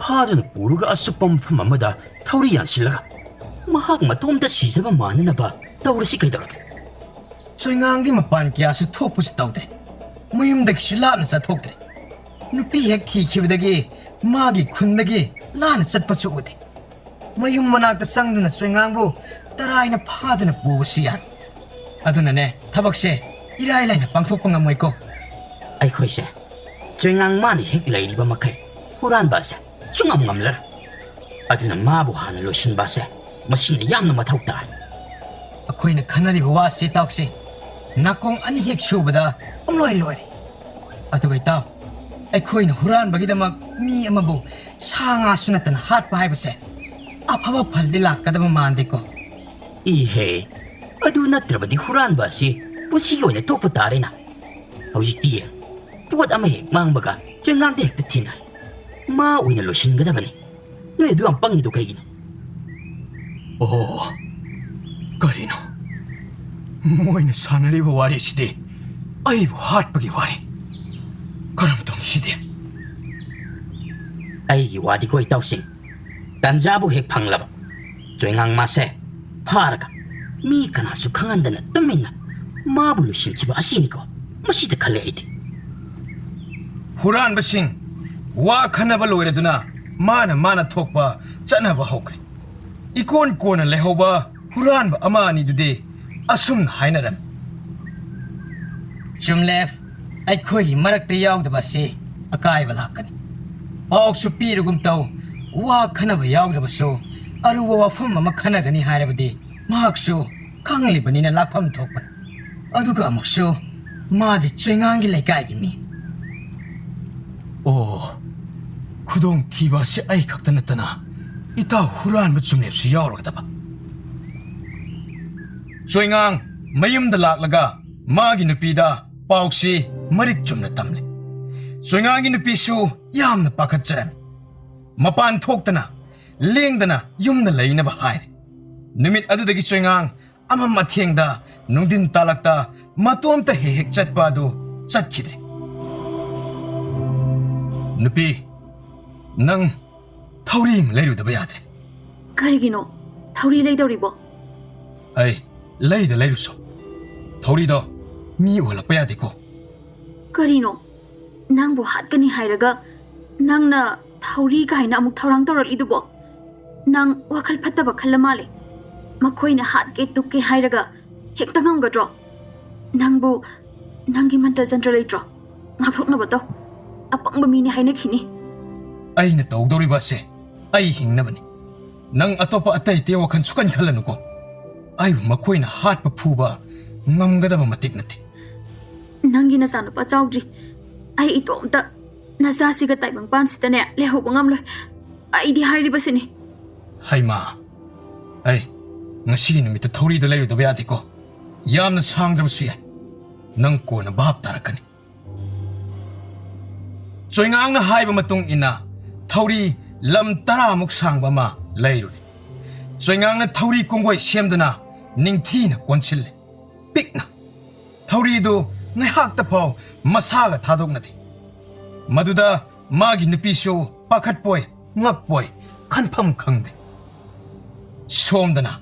ꯐꯥꯗꯨꯅ ꯄꯨꯔꯒ ꯑꯆꯨꯞꯄ ꯃꯐꯝ ꯑꯃꯗ ꯊꯧꯔꯤ ꯌꯥꯟꯁꯤꯜꯂꯒ ꯃꯍꯥꯛ ꯃꯇꯣꯝꯇ ꯁꯤꯖꯕ ꯃꯥꯟꯅꯅꯕ ꯇꯧꯔꯁꯤ ꯀꯩꯗꯧꯔꯒꯦ? ꯆꯣꯏꯉꯥꯡꯗꯤ ꯃꯄꯥꯟ ꯀꯌꯥꯁꯨ ꯊꯣꯛꯄꯁꯨ ꯇꯧꯗꯦ꯫ ꯃꯌꯨꯝꯗꯒꯤꯁꯨ ꯂꯥꯞꯅ ꯆꯠꯊꯣꯛꯇ꯭ꯔꯦ꯫ ꯅꯨꯄꯤ ꯍꯦꯛ ꯊꯤꯈꯤꯕꯗꯒꯤ ꯃꯥꯒꯤ ꯈꯨꯟꯗꯒꯤ ꯂꯥꯞꯅ ꯆꯠꯄꯁꯨ ꯎꯗꯦ꯫ ꯃꯌꯨꯝ ꯃꯅꯥꯛꯇ ꯆꯪꯗꯨꯅ ꯆꯣꯏꯉꯥꯡꯕꯨ ꯇꯔꯥꯏꯅ ꯐꯥꯗꯨꯅ ꯄꯨꯕꯁꯨ ꯌꯥꯔꯣꯏ꯫ ꯑꯗꯨꯅꯅꯦ, ꯊꯕꯛꯁꯦ ꯏꯔꯥꯏ ꯂꯥꯏꯅ ꯄꯥꯡꯊꯣꯛꯄ ꯉꯝꯃꯣꯏꯀꯣ꯫ ꯑꯩꯈꯣꯏꯁꯦ ꯆꯣꯏꯉꯥꯡ ꯃꯥꯅ ꯍꯦꯛ ꯂꯩꯔꯤꯕ ꯃꯈꯩ ꯍꯨꯔꯥꯟꯕ ꯑꯁꯦ ꯁꯨꯡꯉꯝ ꯉꯝꯂꯔꯣꯏ꯫ ꯑꯗꯨꯅ ꯃꯥꯕꯨ ꯍꯥꯟꯅ ꯂꯣꯏꯁꯤꯟꯕ ꯑꯁꯦ ꯃꯁꯤꯅ ꯌꯥꯝꯅ ꯃꯊꯧ ꯇꯥꯏ꯫ ꯑꯩꯈꯣꯏꯅ ꯈꯟꯅꯔꯤꯕ ꯋꯥꯁꯤ ꯇꯥꯎꯁꯤ, ꯅꯥꯀꯣꯡ ꯑꯅꯤ ꯍꯦꯛ ꯁꯨꯕꯗ ꯄꯨꯝꯂꯣꯏ ꯂꯣꯏꯔꯦ꯫ ꯑꯗꯨꯒ ꯏꯇꯥꯎ, ꯑꯩꯈꯣꯏꯅ ꯍꯨꯔꯥꯟꯕꯒꯤꯗꯃꯛ ꯃꯤ ꯑꯃꯕꯨ ꯁꯥ ꯉꯥꯁꯨ ꯅꯠꯇꯅ ꯍꯥꯠꯄ ꯍꯥꯏꯕꯁꯦ ꯑꯐꯕ ꯐꯜꯗꯤ ꯂꯥꯛꯀꯗꯕ ꯃꯥꯟꯗꯦꯀꯣ꯫ ꯏꯍꯦ, ꯑꯗꯨ ꯅꯠꯇ꯭ꯔꯕꯗꯤ ꯍꯨꯔꯥꯟꯕ ꯑꯁꯤ ꯄꯨꯟꯁꯤꯒꯤ ꯑꯣꯏꯅ ꯇꯣꯛꯄ ꯇꯥꯔꯦꯅ꯫ ꯍꯧꯖꯤꯛꯇꯤ ꯌꯦꯡ, ꯄꯣꯠ ꯑꯃ ꯍꯦꯛ ꯃꯥꯡꯕꯒ ꯆꯣꯏꯉꯥꯡꯗ ꯍꯦꯛꯇ ꯊꯤꯅꯔꯦ꯫ ꯃꯥ ꯑꯣꯏꯅ ꯂꯣꯏꯁꯤꯟꯒꯗꯕꯅꯤ꯫ ꯅꯣꯏ ꯑꯗꯨ ꯌꯥꯝ ꯄꯪꯉꯤꯗꯣ ꯀꯩꯒꯤꯅꯣ? ꯑꯣ, ꯀꯔꯤꯅꯣ? ꯃꯣꯏꯅ ꯁꯥꯟꯅꯔꯤꯕ ꯋꯥꯔꯤꯁꯤꯗꯤ ꯑꯩꯕꯨ ꯍꯥꯠꯄꯒꯤ ꯋꯥꯔꯤ꯫ ꯀꯔꯝ ꯇꯧꯅꯤ ꯁꯤꯗꯤ? ꯑꯩꯒꯤ ꯋꯥꯗꯤꯀꯣ ꯏꯇꯥꯎꯁꯤꯡ, ꯇꯟꯖꯥꯕꯨ ꯍꯦꯛ ꯐꯪꯂꯕ, ꯆꯣꯏꯉꯥꯡ ꯃꯥꯁꯦ ꯐꯥꯔꯒ ꯃꯤ ꯀꯅꯥꯁꯨ ꯈꯪꯍꯟꯗꯅ ꯇꯨꯃꯤꯟꯅ ꯃꯥꯕꯨ ꯂꯣꯏꯁꯤꯟꯈꯤꯕ ꯑꯁꯤꯅꯤꯀꯣ꯫ ꯃꯁꯤꯗ ꯈꯜꯂꯦ ꯑꯩꯗꯤ꯫ ꯍꯨꯔꯥꯟꯕꯁꯤꯡ ꯋꯥ ꯈꯟꯅꯕ ꯂꯣꯏꯔꯗꯨꯅ ꯃꯥꯅ ꯃꯥꯅ ꯊꯣꯛꯄ ꯆꯠꯅꯕ ꯍꯧꯈ꯭ꯔꯦ꯫ ꯏꯀꯣꯟ ꯀꯣꯟꯅ ꯂꯩꯍꯧꯕ ꯍꯨꯔꯥꯟꯕ ꯑꯃ ꯑꯅꯤꯗꯨꯗꯤ ꯑꯁꯨꯝꯅ ꯍꯥꯏꯅꯔꯝꯃꯤ꯫ ꯆꯨꯝꯂꯦ, ꯑꯩꯈꯣꯏꯒꯤ ꯃꯔꯛꯇ ꯌꯥꯎꯗꯕ ꯑꯁꯤ ꯑꯀꯥꯏꯕ ꯂꯥꯛꯀꯅꯤ꯫ ꯄꯥꯎꯁꯨ ꯄꯤꯔꯒꯨꯝ ꯇꯧ, ꯋꯥ ꯈꯟꯅꯕ ꯌꯥꯎꯗ꯭ꯔꯕꯁꯨ ꯑꯔꯨꯕ ꯋꯥꯐꯝ ꯑꯃ ꯈꯟꯅꯒꯅꯤ ꯍꯥꯏꯔꯕꯗꯤ ꯃꯍꯥꯛꯁꯨ ꯈꯪꯂꯤꯕꯅꯤꯅ ꯂꯥꯛꯐꯝ ꯊꯣꯛꯄꯅꯤ꯫ ꯑꯗꯨꯒ ꯑꯃꯨꯛꯁꯨ ꯃꯥꯗꯤ ꯆꯣꯏꯉꯥꯡꯒꯤ ꯂꯩꯀꯥꯏꯒꯤ ꯃꯤ꯫ ꯑꯣ, ꯈꯨꯗꯣꯡꯊꯤꯕ ꯑꯁꯤ ꯑꯩ ꯈꯛꯇ ꯅꯠꯇꯅ ꯏꯇꯥꯎ ꯍꯨꯔꯥꯟꯕ ꯆꯨꯝꯂꯦꯞꯁꯨ ꯌꯥꯎꯔꯒꯗꯕ꯫ ꯆꯣꯏꯉꯥꯡ ꯃꯌꯨꯝꯗ ꯂꯥꯛꯂꯒ ꯃꯥꯒꯤ ꯅꯨꯄꯤꯗ ꯄꯥꯎꯁꯤ ꯃꯔꯤꯛ ꯆꯨꯝꯅ ꯇꯝꯂꯦ꯫ ꯆꯣꯏꯉꯥꯡꯒꯤ ꯅꯨꯄꯤꯁꯨ ꯌꯥꯝꯅ ꯄꯥꯈꯠꯆꯔꯝꯃꯤ꯫ ꯃꯄꯥꯟ ꯊꯣꯛꯇꯅ, ꯂꯦꯡꯗꯅ ꯌꯨꯝꯗ ꯂꯩꯅꯕ ꯍꯥꯏꯔꯦ꯫ ꯅꯨꯃꯤꯠ ꯑꯗꯨꯗꯒꯤ ꯆꯣꯏꯉꯥꯡ ꯑꯃꯝ ꯑꯊꯦꯡꯗ, ꯅꯨꯡꯊꯤꯟ ꯇꯥꯂꯛꯇ ꯃꯇꯣꯝꯇ ꯍꯦꯛ ꯍꯦꯛ ꯆꯠꯄ ꯑꯗꯨ ꯆꯠꯈꯤꯗ꯭ꯔꯦ꯫ ꯅꯨꯄꯤ, ꯅꯪ ꯊꯧꯔꯤ ꯑꯃ ꯂꯩꯔꯨꯗꯕ ꯌꯥꯗ꯭ꯔꯦ꯫ ꯀꯔꯤꯒꯤꯅꯣ? ꯊꯧꯔꯤ ꯂꯩꯗꯧꯔꯤꯕꯣ? ꯑꯩ ꯂꯩꯗ ꯂꯩꯔꯨꯁꯣ꯫ ꯊꯧꯔꯤꯗꯣ ꯃꯤ ꯎꯍꯜꯂꯛꯄ ꯌꯥꯗꯦꯀꯣ꯫ ꯀꯔꯤꯅꯣ? ꯅꯪꯕꯨ ꯍꯥꯠꯀꯅꯤ ꯍꯥꯏꯔꯒ ꯅꯪꯅ ꯊꯧꯔꯤ ꯀꯥꯏꯅ ꯑꯃꯨꯛ ꯊꯧꯔꯥꯡ ꯇꯧꯔꯛꯂꯤꯗꯨꯕꯣ? ꯅꯪ ꯋꯥꯈꯜ ꯐꯠꯇꯕ ꯈꯜꯂ ꯃꯥꯜꯂꯦ꯫ ꯃꯈꯣꯏꯅ ꯍꯥꯠꯀꯦ ꯇꯨꯞꯀꯦ ꯍꯥꯏꯔꯒ ꯍꯦꯛꯇ ꯉꯝꯒꯗ꯭ꯔꯣ? ꯅꯪꯕꯨ ꯅꯪꯒꯤ ꯃꯟꯇ꯭ꯔ ꯖꯟꯇ꯭ꯔ ꯂꯩꯇ꯭ꯔꯣ? ꯉꯥꯛꯊꯣꯛꯅꯕ ꯇꯧ꯫ ꯑꯄꯪꯕ ꯃꯤꯅꯤ ꯍꯥꯏꯅꯈꯤꯅꯤ꯫ ꯑꯩꯅ ꯇꯧꯗꯧꯔꯤꯕ ꯑꯁꯦ ꯑꯩ ꯍꯤꯡꯅꯕꯅꯤ꯫ ꯅꯪ ꯑꯇꯣꯞꯄ ꯑꯇꯩ ꯑꯇꯩ ꯋꯥꯈꯜ ꯁꯨꯈꯟ ꯈꯜꯂꯅꯨꯀꯣ꯫ ꯑꯩꯕꯨ ꯃꯈꯣꯏꯅ ꯍꯥꯠꯄ ꯐꯨꯕ ꯉꯝꯒꯗꯕ ꯃꯇꯤꯛ ꯅꯠꯇꯦ꯫ ꯅꯪꯒꯤ ꯅꯆꯥꯅꯨꯄꯥ ꯆꯥꯎꯗ꯭ꯔꯤ꯫ ꯑꯩ ꯏꯇꯣꯝꯇ ꯅꯆꯥꯁꯤꯒ ꯇꯥꯏꯕꯪ ꯄꯥꯟꯁꯤꯗꯅꯦ ꯂꯩꯍꯧꯕ ꯉꯝꯂꯣꯏ꯫ ꯑꯩꯗꯤ ꯍꯥꯏꯔꯤꯕꯁꯤꯅꯤ꯫ ꯍꯩꯃꯥ, ꯑꯩ ꯉꯁꯤꯒꯤ ꯅꯨꯃꯤꯠꯇ ꯊꯧꯔꯤꯗꯣ ꯂꯩꯔꯨꯗꯕ ꯌꯥꯗꯦꯀꯣ꯫ ꯌꯥꯝꯅ ꯁꯥꯡꯗ꯭ꯔꯕꯁꯨ ꯌꯥꯏ꯫ ꯅꯪ ꯀꯣꯟꯅ ꯚꯥꯞ ꯇꯥꯔꯛꯀꯅꯤ꯫ ꯆꯣꯏꯉꯥꯡꯅ ꯍꯥꯏꯕ ꯃꯇꯨꯡ ꯏꯟꯅ ꯊꯧꯔꯤ ꯂꯝ ꯇꯔꯥꯃꯨꯛ ꯁꯥꯡꯕ ꯑꯃ ꯂꯩꯔꯨꯔꯦ꯫ ꯆꯣꯏꯉꯥꯡꯅ ꯊꯧꯔꯤ ꯀꯣꯡꯒꯣꯏ ꯁꯦꯝꯗꯨꯅ ꯅꯤꯡꯊꯤꯅ ꯀꯣꯟꯁꯤꯜꯂꯦ꯫ ꯄꯤꯛꯅ꯫ ꯊꯧꯔꯤꯗꯨ ꯉꯥꯏꯍꯥꯛꯇ ꯐꯥꯎ ꯃꯁꯥꯒ ꯊꯥꯗꯣꯛꯅꯗꯦ꯫ ꯃꯗꯨꯗ ꯃꯥꯒꯤ ꯅꯨꯄꯤꯁꯨ ꯄꯥꯈꯠꯄꯣꯏ ꯉꯛꯄꯣꯏ ꯈꯟꯐꯝ ꯈꯪꯗꯦ꯫ ꯁꯣꯝꯗꯅ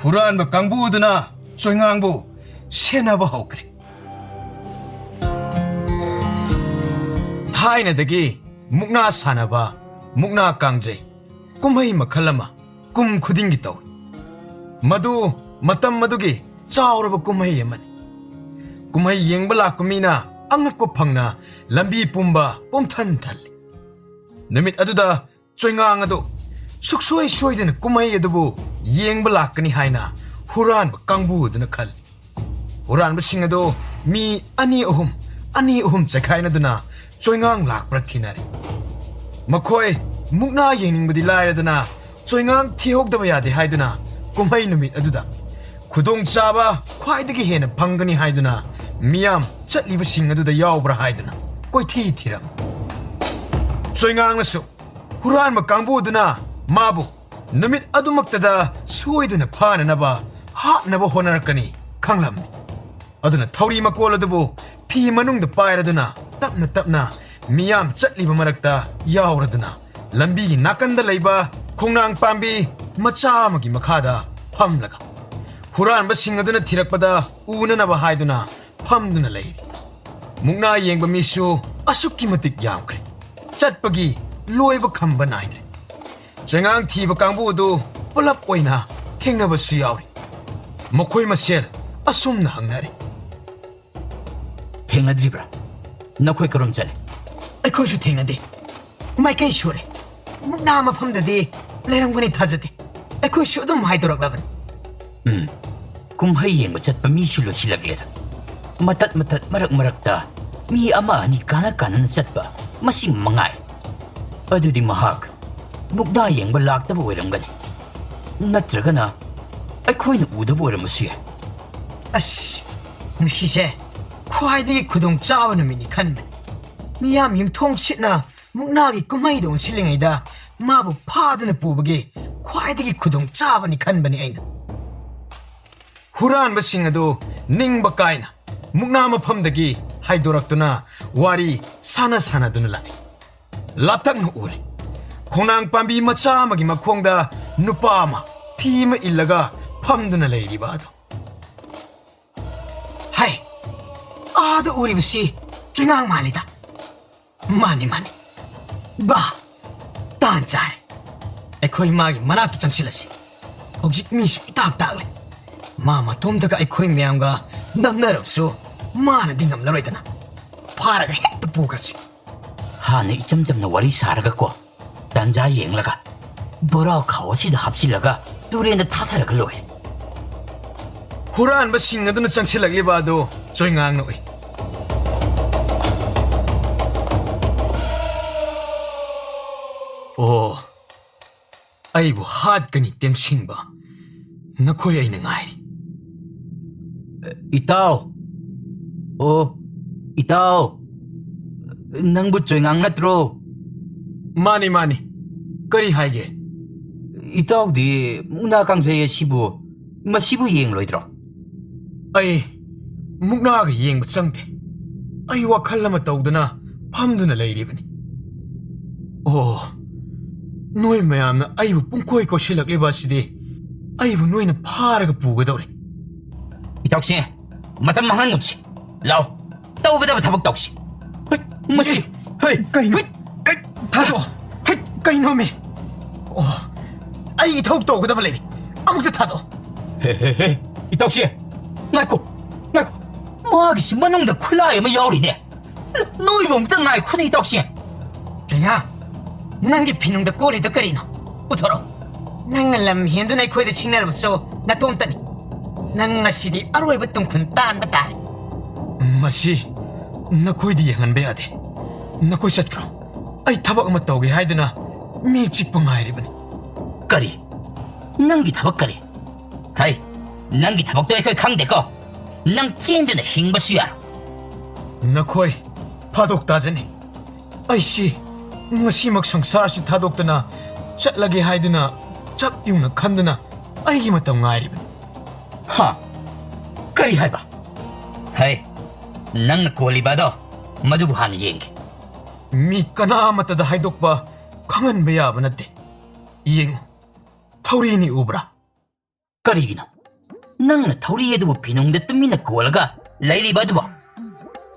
ꯍꯨꯔꯥꯟꯕ ꯀꯥꯡꯕꯨꯗꯨꯅ ꯆꯣꯏꯉꯥꯡꯕꯨ ꯁꯦꯟꯅꯕ ꯍꯧꯈ꯭ꯔꯦ꯫ ꯊꯥꯏꯅꯗꯒꯤ ꯃꯨꯛꯅꯥ ꯁꯥꯟꯅꯕ ꯃꯨꯛꯅꯥ ꯀꯥꯡꯖꯩ ꯀꯨꯝꯍꯩ ꯃꯈꯜ ꯑꯃ ꯀꯨꯝ ꯈꯨꯗꯤꯡꯒꯤ ꯇꯧꯏ꯫ ꯃꯗꯨ ꯃꯇꯝ ꯑꯗꯨꯒꯤ ꯆꯥꯎꯔꯕ ꯀꯨꯝꯍꯩ ꯑꯃꯅꯤ꯫ ꯀꯨꯝꯍꯩ ꯌꯦꯡꯕ ꯂꯥꯛꯄ ꯃꯤꯅ ꯑꯉꯛꯄ ꯐꯪꯅ ꯂꯝꯕꯤ ꯄꯨꯝꯕ ꯄꯨꯝꯊꯟ ꯊꯜꯂꯤ꯫ ꯅꯨꯃꯤꯠ ꯑꯗꯨꯗ ꯆꯣꯏꯉꯥꯡ ꯑꯗꯨ ꯁꯨꯛꯁꯣꯏ ꯁꯣꯏꯗꯅ ꯀꯨꯝꯍꯩ ꯑꯗꯨꯕꯨ ꯌꯦꯡꯕ ꯂꯥꯛꯀꯅꯤ ꯍꯥꯏꯅ ꯍꯨꯔꯥꯟꯕ ꯀꯥꯡꯕꯨ ꯑꯗꯨꯅ ꯈꯜꯂꯤ꯫ ꯍꯨꯔꯥꯟꯕꯁꯤꯡ ꯑꯗꯨ ꯃꯤ ꯑꯅꯤ ꯑꯍꯨꯝ, ꯑꯅꯤ ꯑꯍꯨꯝ ꯆꯈꯥꯏꯅꯗꯨꯅ ꯆꯣꯏꯉꯥꯡ ꯂꯥꯛꯄ꯭ꯔꯥ ꯊꯤꯅꯔꯤ꯫ ꯃꯈꯣꯏ ꯃꯨꯛꯅꯥ ꯌꯦꯡꯅꯤꯡꯕꯗꯤ ꯂꯥꯏꯔꯗꯅ ꯆꯣꯏꯉꯥꯡ ꯊꯤꯍꯧꯗꯕ ꯌꯥꯗꯦ ꯍꯥꯏꯗꯨꯅ ꯀꯨꯝꯍꯩ ꯅꯨꯃꯤꯠ ꯑꯗꯨꯗ ꯈꯨꯗꯣꯡꯆꯥꯕ ꯈ꯭ꯋꯥꯏꯗꯒꯤ ꯍꯦꯟꯅ ꯐꯪꯒꯅꯤ ꯍꯥꯏꯗꯨꯅ ꯃꯤꯌꯥꯝ ꯆꯠꯂꯤꯕꯁꯤꯡ ꯑꯗꯨꯗ ꯌꯥꯎꯕ꯭ꯔꯥ ꯍꯥꯏꯗꯨꯅ ꯀꯣꯏꯊꯤ ꯊꯤꯔꯝꯃꯤ꯫ ꯆꯣꯏꯉꯥꯡꯅꯁꯨ ꯍꯨꯔꯥꯟꯕ ꯀꯥꯡꯕꯨ ꯑꯗꯨꯅ ꯃꯥꯕꯨ ꯅꯨꯃꯤꯠ ꯑꯗꯨꯃꯛꯇꯗ ꯁꯣꯏꯗꯅ ꯐꯥꯅꯅꯕ ꯍꯥꯠꯅꯕ ꯍꯣꯠꯅꯔꯛꯀꯅꯤ ꯈꯪꯂꯝꯃꯤ꯫ ꯑꯗꯨꯅ ꯊꯧꯔꯤ ꯃꯀꯣꯜ ꯑꯗꯨꯕꯨ ꯐꯤ ꯃꯅꯨꯡꯗ ꯄꯥꯏꯔꯗꯨꯅ ꯇꯞꯅ ꯇꯞꯅ ꯃꯤꯌꯥꯝ ꯆꯠꯂꯤꯕ ꯃꯔꯛꯇ ꯌꯥꯎꯔꯗꯨꯅ ꯂꯝꯕꯤꯒꯤ ꯅꯥꯀꯟꯗ ꯂꯩꯕ ꯈꯣꯡꯅꯥꯡ ꯄꯥꯝꯕꯤ ꯃꯆꯥ ꯑꯃꯒꯤ ꯃꯈꯥꯗ ꯐꯝꯂꯒ ꯍꯨꯔꯥꯟꯕꯁꯤꯡ ꯑꯗꯨꯅ ꯊꯤꯔꯛꯄꯗ ꯎꯅꯅꯕ ꯍꯥꯏꯗꯨꯅ ꯐꯝꯗꯨꯅ ꯂꯩꯔꯤ꯫ ꯃꯨꯛꯅꯥ ꯌꯦꯡꯕ ꯃꯤꯁꯨ ꯑꯁꯨꯛꯀꯤ ꯃꯇꯤꯛ ꯌꯥꯝꯈ꯭ꯔꯦ꯫ ꯆꯠꯄꯒꯤ ꯂꯣꯏꯕ ꯈꯝꯕ ꯅꯥꯏꯗ꯭ꯔꯦ꯫ ꯆꯩꯉꯥꯡ ꯊꯤꯕ ꯀꯥꯡꯕꯨ ꯑꯗꯨ ꯄꯨꯂꯞ ꯑꯣꯏꯅ ꯊꯦꯡꯅꯕꯁꯨ ꯌꯥꯎꯔꯤ꯫ ꯃꯈꯣꯏ ꯃꯁꯦꯜ ꯑꯁꯨꯝꯅ ꯍꯪꯅꯔꯤ꯫ "ꯊꯦꯡꯅꯗ꯭ꯔꯤꯕ꯭ꯔꯥ? ꯅꯈꯣꯏ ꯀꯔꯣꯝ ꯆꯠꯂꯦ?" "ꯑꯩꯈꯣꯏꯁꯨ ꯊꯦꯡꯅꯗꯦ꯫ ꯃꯥꯏꯀꯩ ꯁꯨꯔꯦ꯫ ꯃꯨꯛꯅꯥ ꯃꯐꯝꯗꯗꯤ ꯂꯩꯔꯝꯒꯅꯤ ꯊꯥꯖꯗꯦ꯫ ꯑꯩꯈꯣꯏꯁꯨ ꯑꯗꯨꯝ ꯍꯥꯏꯗꯣꯔꯛꯂꯕꯅꯤ꯫" ꯎꯝ, ꯀꯨꯝꯍꯩ ꯌꯦꯡꯕ ꯆꯠꯄ ꯃꯤꯁꯨ ꯂꯣꯏꯁꯤꯜꯂꯛꯂꯦꯗ꯫ ꯃꯇꯠ ꯃꯇꯠ, ꯃꯔꯛ ꯃꯔꯛꯇ ꯃꯤ ꯑꯃ ꯑꯅꯤ ꯀꯥꯟꯅ ꯀꯥꯟꯅꯅ ꯆꯠꯄ, ꯃꯁꯤ ꯃꯉꯥꯏ꯫ ꯑꯗꯨꯗꯤ ꯃꯍꯥꯛ ꯃꯨꯛꯅꯥ ꯌꯦꯡꯕ ꯂꯥꯛꯇꯕ ꯑꯣꯏꯔꯝꯒꯅꯤ, ꯅꯠꯇ꯭ꯔꯒꯅ ꯑꯩꯈꯣꯏꯅ ꯎꯗꯕ ꯑꯣꯏꯔꯝꯕꯁꯨ ꯌꯥꯏ꯫ ꯑꯁ, ꯉꯁꯤꯁꯦ ꯈ꯭ꯋꯥꯏꯗꯒꯤ ꯈꯨꯗꯣꯡ ꯆꯥꯕ ꯅꯨꯃꯤꯠꯅꯤ ꯈꯟꯕꯅꯤ꯫ ꯃꯤꯌꯥꯝ ꯌꯨꯝꯊꯣꯡ ꯁꯤꯠꯅ ꯃꯨꯛꯅꯥꯒꯤ ꯀꯨꯝꯍꯩꯗ ꯑꯣꯟꯁꯤꯜꯂꯤꯉꯩꯗ ꯃꯥꯕꯨ ꯐꯥꯗꯨꯅ ꯄꯨꯕꯒꯤ ꯈ꯭ꯋꯥꯏꯗꯒꯤ ꯈꯨꯗꯣꯡ ꯆꯥꯕꯅꯤ ꯈꯟꯕꯅꯤ ꯑꯩꯅ꯫ ꯍꯨꯔꯥꯟꯕꯁꯤꯡ ꯑꯗꯨ ꯅꯤꯡꯕ ꯀꯥꯏꯅ ꯃꯨꯛꯅꯥ ꯃꯐꯝꯗꯒꯤ ꯍꯥꯏꯗꯣꯔꯛꯇꯨꯅ ꯋꯥꯔꯤ ꯁꯥꯟꯅ ꯁꯥꯟꯅꯗꯨꯅ ꯂꯥꯛꯏ꯫ ꯂꯥꯞꯇꯛꯅ ꯎꯔꯦ꯫ ꯈꯣꯡꯅꯥꯡ ꯄꯥꯝꯕꯤ ꯃꯆꯥ ꯑꯃꯒꯤ ꯃꯈꯣꯡꯗ ꯅꯨꯄꯥ ꯑꯃ ꯐꯤ ꯑꯃ ꯏꯜꯂꯒ ꯐꯝꯗꯨꯅ ꯂꯩꯔꯤꯕ ꯑꯗꯨ꯫ ꯍꯥꯏ, ꯑꯥꯗ ꯎꯔꯤꯕꯁꯤ ꯆꯨꯏꯉꯥꯡ ꯃꯥꯜꯂꯤꯗ꯫ ꯃꯥꯅꯤ, ꯃꯥꯅꯤ꯫ ꯕꯥ, ꯇꯥꯟ ꯆꯥꯔꯦ꯫ ꯑꯩꯈꯣꯏ ꯃꯥꯒꯤ ꯃꯅꯥꯛꯇ ꯆꯪꯁꯤꯜꯂꯁꯤ꯫ ꯍꯧꯖꯤꯛ ꯃꯤꯁꯨ ꯏꯇꯥꯛ ꯇꯥꯛꯂꯦ꯫ ꯃꯥ ꯃꯇꯣꯝꯇꯒ ꯑꯩꯈꯣꯏ ꯃꯌꯥꯝꯒ ꯅꯝꯅꯔꯕꯁꯨ ꯃꯥꯅꯗꯤ ꯉꯝꯂꯔꯣꯏꯗꯅ꯫ ꯐꯥꯔꯒ ꯍꯦꯛꯇ ꯄꯨꯈ꯭ꯔꯁꯤ꯫ ꯍꯥꯟꯅ ꯏꯆꯝ ꯆꯝꯅ ꯋꯥꯔꯤ ꯁꯥꯔꯒꯀꯣ, ꯇꯥꯟꯖꯥ ꯌꯦꯡꯂꯒ ꯕꯣꯔꯥ ꯈꯥꯎ ꯑꯁꯤꯗ ꯍꯥꯞꯆꯤꯜꯂꯒ ꯇꯨꯔꯦꯟꯗ ꯊꯥꯊꯔꯒ ꯂꯣꯏꯔꯦ꯫ ꯍꯨꯔꯥꯟꯕꯁꯤꯡ ꯑꯗꯨꯅ ꯆꯪꯁꯤꯜꯂꯛꯂꯤꯕ ꯑꯗꯨ ꯆꯣꯏꯉꯥꯡꯅ ꯎꯏ꯫ "ꯑꯣ, ꯑꯩꯕꯨ ꯍꯥꯠꯀꯅꯤ ꯇꯦꯝꯁꯤꯡꯕ, ꯅꯈꯣꯏ ꯑꯩꯅ ꯉꯥꯏꯔꯤ꯫" "ꯏꯇꯥꯎ! ꯑꯣ, ꯏꯇꯥꯎ! ꯅꯪꯕꯨ ꯆꯣꯏꯉꯥꯡ ꯅꯠꯇ꯭ꯔꯣ?" "ꯃꯥꯅꯤ, ꯃꯥꯅꯤ꯫ ꯀꯔꯤ ꯍꯥꯏꯒꯦ?" "ꯏꯇꯥꯎꯗꯤ ꯃꯨꯛꯅꯥ ꯀꯥꯡꯖꯩ ꯑꯁꯤꯕꯨ, ꯃꯁꯤꯕꯨ ꯌꯦꯡꯂꯣꯏꯗ꯭ꯔꯣ?" "ꯑꯩ ꯃꯨꯛꯅꯥꯒ ꯌꯦꯡꯕ ꯆꯪꯗꯦ꯫ ꯑꯩ ꯋꯥꯈꯜ ꯑꯃ ꯇꯧꯗꯨꯅ ꯐꯝꯗꯨꯅ ꯂꯩꯔꯤꯕꯅꯤ꯫" "ꯑꯣ, ꯅꯣꯏ ꯃꯌꯥꯝꯅ ꯑꯩꯕꯨ ꯄꯨꯡꯀꯣꯏ ꯀꯣꯏꯁꯤꯜꯂꯛꯂꯤꯕ ꯑꯁꯤꯗꯤ ꯑꯩꯕꯨ ꯅꯣꯏꯅ ꯐꯥꯔꯒ ꯄꯨꯒꯗꯧꯔꯦ꯫ ꯏꯇꯥꯎꯁꯦ, ꯃꯇꯝ ꯃꯥꯡꯍꯟꯒꯨꯝꯁꯤ꯫ ꯂꯥꯎ, ꯇꯧꯒꯗꯕ ꯊꯕꯛ ꯇꯧꯁꯤ꯫ ꯍꯩ, ꯃꯁꯤ, ꯍꯩ, ꯀꯩꯅꯣ? ꯍꯩ, ꯀꯩ, ꯊꯥꯗꯣꯛꯑꯣ꯫ ꯍꯩ, ꯀꯩꯅꯣꯃꯤ? ꯑꯣ, ꯑꯩ ꯏꯊꯧ ꯇꯧꯒꯗꯕ ꯂꯩꯔꯤ꯫ ꯑꯃꯨꯛꯇ ꯊꯥꯗꯣꯛꯑꯣ꯫ ꯍꯦ, ꯍꯦ, ꯍꯦ, ꯏꯇꯥꯎꯁꯦ, ꯉꯥꯏꯈꯣ, ꯉꯥꯏꯈꯣ꯫ ꯃꯥꯒꯤꯁꯤ ꯃꯅꯨꯡꯗ ꯈꯨꯠꯂꯥꯏ ꯑꯃ ꯌꯥꯎꯔꯤꯅꯦ꯫ ꯅꯣꯏꯕꯨ ꯑꯃꯨꯛꯇ ꯉꯥꯏꯈꯣꯅꯦ, ꯏꯇꯥꯎꯁꯦ꯫ ꯆꯩꯉꯥ, ꯅꯪꯒꯤ ꯐꯤꯅꯨꯡꯗ ꯀꯣꯜꯂꯤꯗꯣ ꯀꯔꯤꯅꯣ? ꯄꯨꯊꯣꯔꯛꯑꯣ꯫ ꯅꯪꯅ ꯂꯝ ꯍꯦꯟꯗꯨꯅ ꯑꯩꯈꯣꯏꯗ ꯁꯤꯡꯅꯔꯕꯁꯨ ꯅꯇꯣꯝꯇꯅꯤ꯫ ꯅꯪ ꯉꯁꯤꯗꯤ ꯑꯔꯣꯏꯕ ꯇꯨꯡꯈꯨꯟ ꯇꯥꯟꯕ ꯇꯥꯔꯦ꯫ ꯃꯁꯤ ꯅꯈꯣꯏꯗꯤ ꯌꯦꯡꯍꯟꯕ ꯌꯥꯗꯦ꯫ ꯅꯈꯣꯏ ꯆꯠꯈ꯭ꯔꯣ꯫ ꯑꯩ ꯊꯕꯛ ꯑꯃ ꯇꯧꯒꯦ ꯍꯥꯏꯗꯨꯅ ꯃꯤ ꯆꯤꯛꯄ ꯉꯥꯏꯔꯤꯕꯅꯤ꯫ ꯀꯔꯤ? ꯅꯪꯒꯤ ꯊꯕꯛ ꯀꯔꯤ? ꯍꯩ, ꯅꯪꯒꯤ ꯊꯕꯛꯇꯣ ꯑꯩꯈꯣꯏ ꯈꯪꯗꯦꯀꯣ꯫ ꯅꯪ ꯆꯦꯟꯗꯨꯅ ꯍꯤꯡꯕꯁꯨ ꯌꯥꯔꯣꯏ꯫ ꯅꯈꯣꯏ ꯐꯥꯗꯣꯛ ꯇꯥꯖꯅꯤ꯫ ꯑꯩꯁꯤ ꯉꯁꯤꯃꯛ ꯁꯪꯁꯥꯔꯁꯤ ꯊꯥꯗꯣꯛꯇꯅ ꯆꯠꯂꯒꯦ ꯍꯥꯏꯗꯨꯅ ꯆꯞ ꯌꯨꯡꯅ ꯈꯟꯗꯨꯅ ꯑꯩꯒꯤ ꯃꯇꯝ ꯉꯥꯏꯔꯤꯕꯅꯤ꯫ ꯍꯥ? ꯀꯔꯤ ꯍꯥꯏꯕ? ꯍꯩ, ꯅꯪꯅ ꯀꯣꯜꯂꯤꯕ ꯑꯗꯣ, ꯃꯗꯨꯕꯨ ꯍꯥꯟꯅ ꯌꯦꯡꯒꯦ꯫ ꯃꯤ ꯀꯅꯥ ꯑꯃꯠꯇꯗ ꯍꯥꯏꯗꯣꯛꯄ ꯈꯪꯍꯟꯕ ꯌꯥꯕ ꯅꯠꯇꯦ꯫ ꯌꯦꯡꯉꯨ, ꯊꯧꯔꯤꯅꯤ, ꯎꯕ꯭ꯔꯥ? ꯀꯔꯤꯒꯤꯅꯣ? ꯅꯪꯅ ꯊꯧꯔꯤ ꯑꯗꯨꯕꯨ ꯐꯤꯅꯨꯡꯗ ꯇꯨꯃꯤꯟꯅ ꯀꯣꯜꯂꯒ ꯂꯩꯔꯤꯕ ꯑꯗꯨꯕꯣ?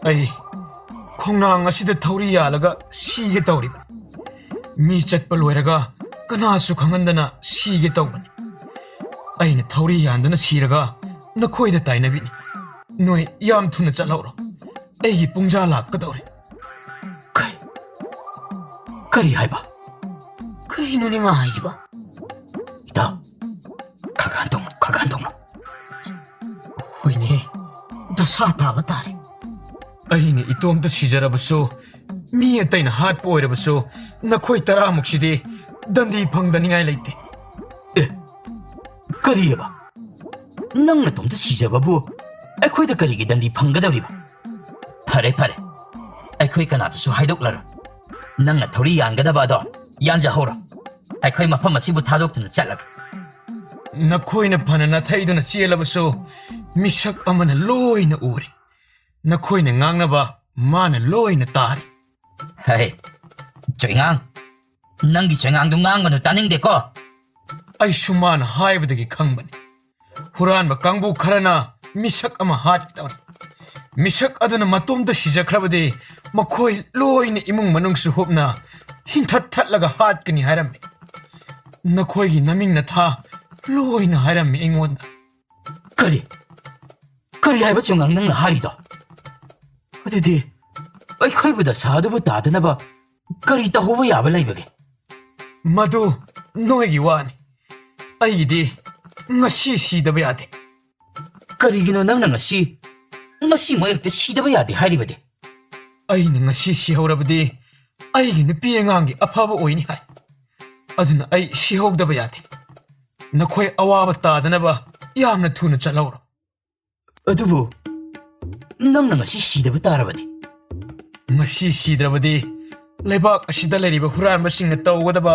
ꯑꯩ ꯈꯣꯡꯅꯥꯡ ꯑꯁꯤꯗ ꯊꯧꯔꯤ ꯌꯥꯜꯂꯒ ꯁꯤꯒꯦ ꯇꯧꯔꯤꯕ꯫ ꯃꯤ ꯆꯠꯄ ꯂꯣꯏꯔꯒ ꯀꯅꯥꯁꯨ ꯈꯪꯍꯟꯗꯅ ꯁꯤꯒꯦ ꯇꯧꯕꯅꯤ꯫ ꯑꯩꯅ ꯊꯧꯔꯤ ꯌꯥꯟꯗꯨꯅ ꯁꯤꯔꯒ ꯅꯈꯣꯏꯗ ꯇꯥꯏꯅꯕꯤꯅꯤ꯫ ꯅꯣꯏ ꯌꯥꯝ ꯊꯨꯅ ꯆꯠꯍꯧꯔꯣ꯫ ꯑꯩꯒꯤ ꯄꯨꯡꯖꯥ ꯂꯥꯛꯀꯗꯧꯔꯦ꯫ ꯀꯩ? ꯀꯔꯤ ꯍꯥꯏꯕ? ꯀꯔꯤꯅꯣꯅꯦ ꯃꯥ ꯍꯥꯏꯁꯤꯕꯣ? ꯏꯇꯥꯎ, ꯈꯒꯥꯟ ꯇꯧꯅꯣ, ꯈꯒꯥꯟ ꯇꯧꯅꯣ꯫ ꯍꯣꯏꯅꯦ, ꯗꯁꯥ ꯇꯥꯕ ꯇꯥꯔꯦ꯫ ꯑꯩꯅ ꯏꯇꯣꯝꯇ ꯁꯤꯖꯔꯕꯁꯨ, ꯃꯤ ꯑꯇꯩꯅ ꯍꯥꯠꯄ ꯑꯣꯏꯔꯕꯁꯨ, ꯅꯈꯣꯏ ꯇꯔꯥꯃꯨꯛꯁꯤꯗꯤ ꯗꯟꯗꯤ ꯐꯪꯗꯅꯤꯡꯉꯥꯏ ꯂꯩꯇꯦ꯫ ꯑꯦ, ꯀꯔꯤꯑꯕ? ꯅꯪ ꯅꯇꯣꯝꯇ ꯁꯤꯖꯕꯕꯨ ꯑꯩꯈꯣꯏꯗ ꯀꯔꯤꯒꯤ ꯗꯟꯗꯤ ꯐꯪꯒꯗꯧꯔꯤꯕ? ꯐꯔꯦ, ꯐꯔꯦ, ꯑꯩꯈꯣꯏ ꯀꯅꯥꯗꯁꯨ ꯍꯥꯏꯗꯣꯛꯂꯔꯣꯏ꯫ ꯅꯪꯅ ꯊꯧꯔꯤ ꯌꯥꯟꯒꯗꯕ ꯑꯗꯣ ꯌꯥꯟꯖꯍꯧꯔꯣ꯫ ꯑꯩꯈꯣꯏ ꯃꯐꯝ ꯑꯁꯤꯕꯨ ꯊꯥꯗꯣꯛꯇꯨꯅ ꯆꯠꯂꯒꯦ꯫ ꯅꯈꯣꯏꯅ ꯐꯅ ꯅꯥꯊꯩꯗꯨꯅ ꯆꯦꯜꯂꯕꯁꯨ, ꯃꯤꯁꯛ ꯑꯃꯅ ꯂꯣꯏꯅ ꯎꯔꯦ꯫ ꯅꯈꯣꯏꯅ ꯉꯥꯡꯅꯕ ꯃꯥꯅ ꯂꯣꯏꯅ ꯇꯥꯔꯦ꯫ ꯍꯦ, ꯆꯣꯏꯉꯥꯡ, ꯅꯪꯒꯤ ꯆꯩꯉꯥꯡꯗꯣ ꯉꯥꯡꯒꯅꯨ, ꯇꯥꯅꯤꯡꯗꯦꯀꯣ꯫ ꯑꯩꯁꯨ ꯃꯥꯅ ꯍꯥꯏꯕꯗꯒꯤ ꯈꯪꯕꯅꯤ꯫ ꯍꯨꯔꯥꯟꯕ ꯀꯥꯡꯕꯨ ꯈꯔꯅ ꯃꯤꯁꯛ ꯑꯃ ꯍꯥꯠꯀꯗꯧꯔꯤ꯫ ꯃꯤꯁꯛ ꯑꯗꯨꯅ ꯃꯇꯣꯝꯇ ꯁꯤꯖꯈ꯭ꯔꯕꯗꯤ ꯃꯈꯣꯏ ꯂꯣꯏꯅ ꯏꯃꯨꯡ ꯃꯅꯨꯡꯁꯨ ꯍꯨꯞꯅ ꯍꯤꯡꯊꯠ ꯊꯠꯂꯒ ꯍꯥꯠꯀꯅꯤ ꯍꯥꯏꯔꯝꯃꯤ꯫ ꯅꯈꯣꯏꯒꯤ ꯅꯃꯤꯡ ꯅꯊꯥ ꯂꯣꯏꯅ ꯍꯥꯏꯔꯝꯃꯤ ꯑꯩꯉꯣꯟꯗ꯫ ꯀꯔꯤ? ꯀꯔꯤ ꯍꯥꯏꯕ ꯆꯨꯉꯥꯡ ꯅꯪꯅ ꯍꯥꯏꯔꯤꯗꯣ? ꯑꯗꯨꯗꯤ ꯑꯩꯈꯣꯏꯕꯨ ꯗꯁꯥ ꯑꯗꯨꯕꯨ ꯇꯥꯗꯅꯕ ꯀꯔꯤ ꯇꯧꯍꯧꯕ ꯌꯥꯕ ꯂꯩꯕꯒꯦ? ꯃꯗꯨ ꯅꯣꯏꯒꯤ ꯋꯥꯅꯤ꯫ ꯑꯩꯒꯤꯗꯤ ꯉꯁꯤ ꯁꯤꯗꯕ ꯌꯥꯗꯦ꯫ ꯀꯔꯤꯒꯤꯅꯣ ꯅꯪꯅ ꯉꯁꯤ, ꯉꯁꯤꯃꯛ ꯍꯦꯛꯇ ꯁꯤꯗꯕ ꯌꯥꯗꯦ ꯍꯥꯏꯔꯤꯕꯗꯤ? ꯑꯩꯅ ꯉꯁꯤ ꯁꯤꯍꯧꯔꯕꯗꯤ ꯑꯩꯒꯤ ꯅꯨꯄꯤ ꯑꯉꯥꯡꯒꯤ ꯑꯐꯕ ꯑꯣꯏꯅꯤ ꯍꯥꯏ꯫ ꯑꯗꯨꯅ ꯑꯩ ꯁꯤꯍꯧꯗꯕ ꯌꯥꯗꯦ꯫ ꯅꯈꯣꯏ ꯑꯋꯥꯕ ꯇꯥꯗꯅꯕ ꯌꯥꯝꯅ ꯊꯨꯅ ꯆꯠꯍꯧꯔꯣ꯫ ꯑꯗꯨꯕꯨ ꯅꯪꯅ ꯉꯁꯤ ꯁꯤꯗꯕ ꯇꯥꯔꯕꯗꯤ? ꯉꯁꯤ ꯁꯤꯗ꯭ꯔꯕꯗꯤ ꯂꯩꯕꯥꯛ ꯑꯁꯤꯗ ꯂꯩꯔꯤꯕ ꯍꯨꯔꯥꯟꯕꯁꯤꯡꯅ ꯇꯧꯒꯗꯕ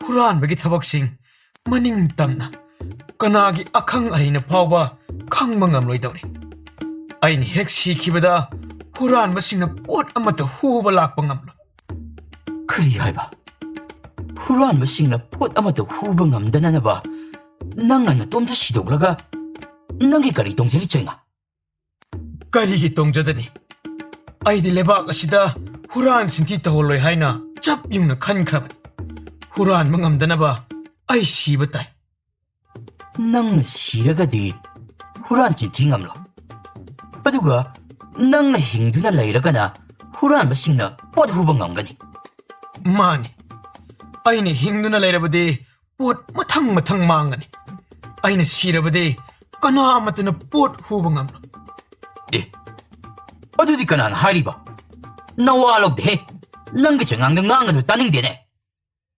ꯍꯨꯔꯥꯟꯕꯒꯤ ꯊꯕꯛꯁꯤꯡ ꯃꯅꯤꯡ ꯇꯝꯅ ꯀꯅꯥꯒꯤ ꯑꯈꯪ ꯑꯍꯩꯅ ꯐꯥꯎꯕ ꯈꯪꯕ ꯉꯝꯂꯣꯏꯗꯧꯔꯤ꯫ ꯑꯩꯅ ꯍꯦꯛ ꯁꯤꯈꯤꯕꯗ ꯍꯨꯔꯥꯟꯕꯁꯤꯡꯅ ꯄꯣꯠ ꯑꯃꯠꯇ ꯍꯨꯕ ꯂꯥꯛꯄ ꯉꯝꯂꯣꯏ꯫ ꯀꯔꯤ ꯍꯥꯏꯕ? ꯍꯨꯔꯥꯟꯕꯁꯤꯡꯅ ꯄꯣꯠ ꯑꯃꯠꯇ ꯍꯨꯕ ꯉꯝꯗꯅꯅꯕ ꯅꯪꯅ ꯅꯇꯣꯝꯇ ꯁꯤꯗꯣꯛꯂꯒ ꯅꯪꯒꯤ ꯀꯔꯤ ꯇꯣꯡꯖꯔꯤ, ꯆꯩꯉꯥ? ꯀꯔꯤꯒꯤ ꯇꯣꯡꯖꯗꯅꯤ? ꯑꯩꯗꯤ ꯂꯩꯕꯥꯛ ꯑꯁꯤꯗ ꯍꯨꯔꯥꯟ ꯆꯤꯟꯊꯤ ꯇꯧꯍꯜꯂꯣꯏ ꯍꯥꯏꯅ ꯆꯞ ꯌꯨꯡꯅ ꯈꯟꯈ꯭ꯔꯕꯅꯤ꯫ ꯍꯨꯔꯥꯟꯕ ꯉꯝꯗꯅꯕ ꯑꯩ ꯁꯤꯕ ꯇꯥꯏ꯫ ꯅꯪꯅ ꯁꯤꯔꯒꯗꯤ ꯍꯨꯔꯥꯟ ꯆꯤꯟꯊꯤ ꯉꯝꯂꯣꯏ꯫ ꯑꯗꯨꯒ ꯅꯪꯅ ꯍꯤꯡꯗꯨꯅ ꯂꯩꯔꯒꯅ ꯍꯨꯔꯥꯟꯕꯁꯤꯡꯅ ꯄꯣꯠ ꯍꯨꯕ ꯉꯝꯒꯅꯤ꯫ ꯃꯥꯅꯤ, ꯑꯩꯅ ꯍꯤꯡꯗꯨꯅ ꯂꯩꯔꯕꯗꯤ ꯄꯣꯠ ꯃꯊꯪ ꯃꯊꯪ ꯃꯥꯡꯒꯅꯤ꯫ ꯑꯩꯅ ꯁꯤꯔꯕꯗꯤ ꯀꯅꯥ ꯑꯃꯠꯇꯅ ꯄꯣꯠ ꯍꯨꯕ ꯉꯝꯂꯣꯏ꯫ ꯑꯦ, ꯑꯗꯨꯗꯤ ꯀꯅꯥꯅ ꯍꯥꯏꯔꯤꯕ? ꯅꯋꯥ ꯂꯧꯗꯦꯍꯦ꯫ ꯅꯪꯒꯤ ꯆꯩꯉꯥꯡꯗ ꯉꯥꯡꯒꯅꯨ, ꯇꯥꯅꯤꯡꯗꯦꯅꯦ꯫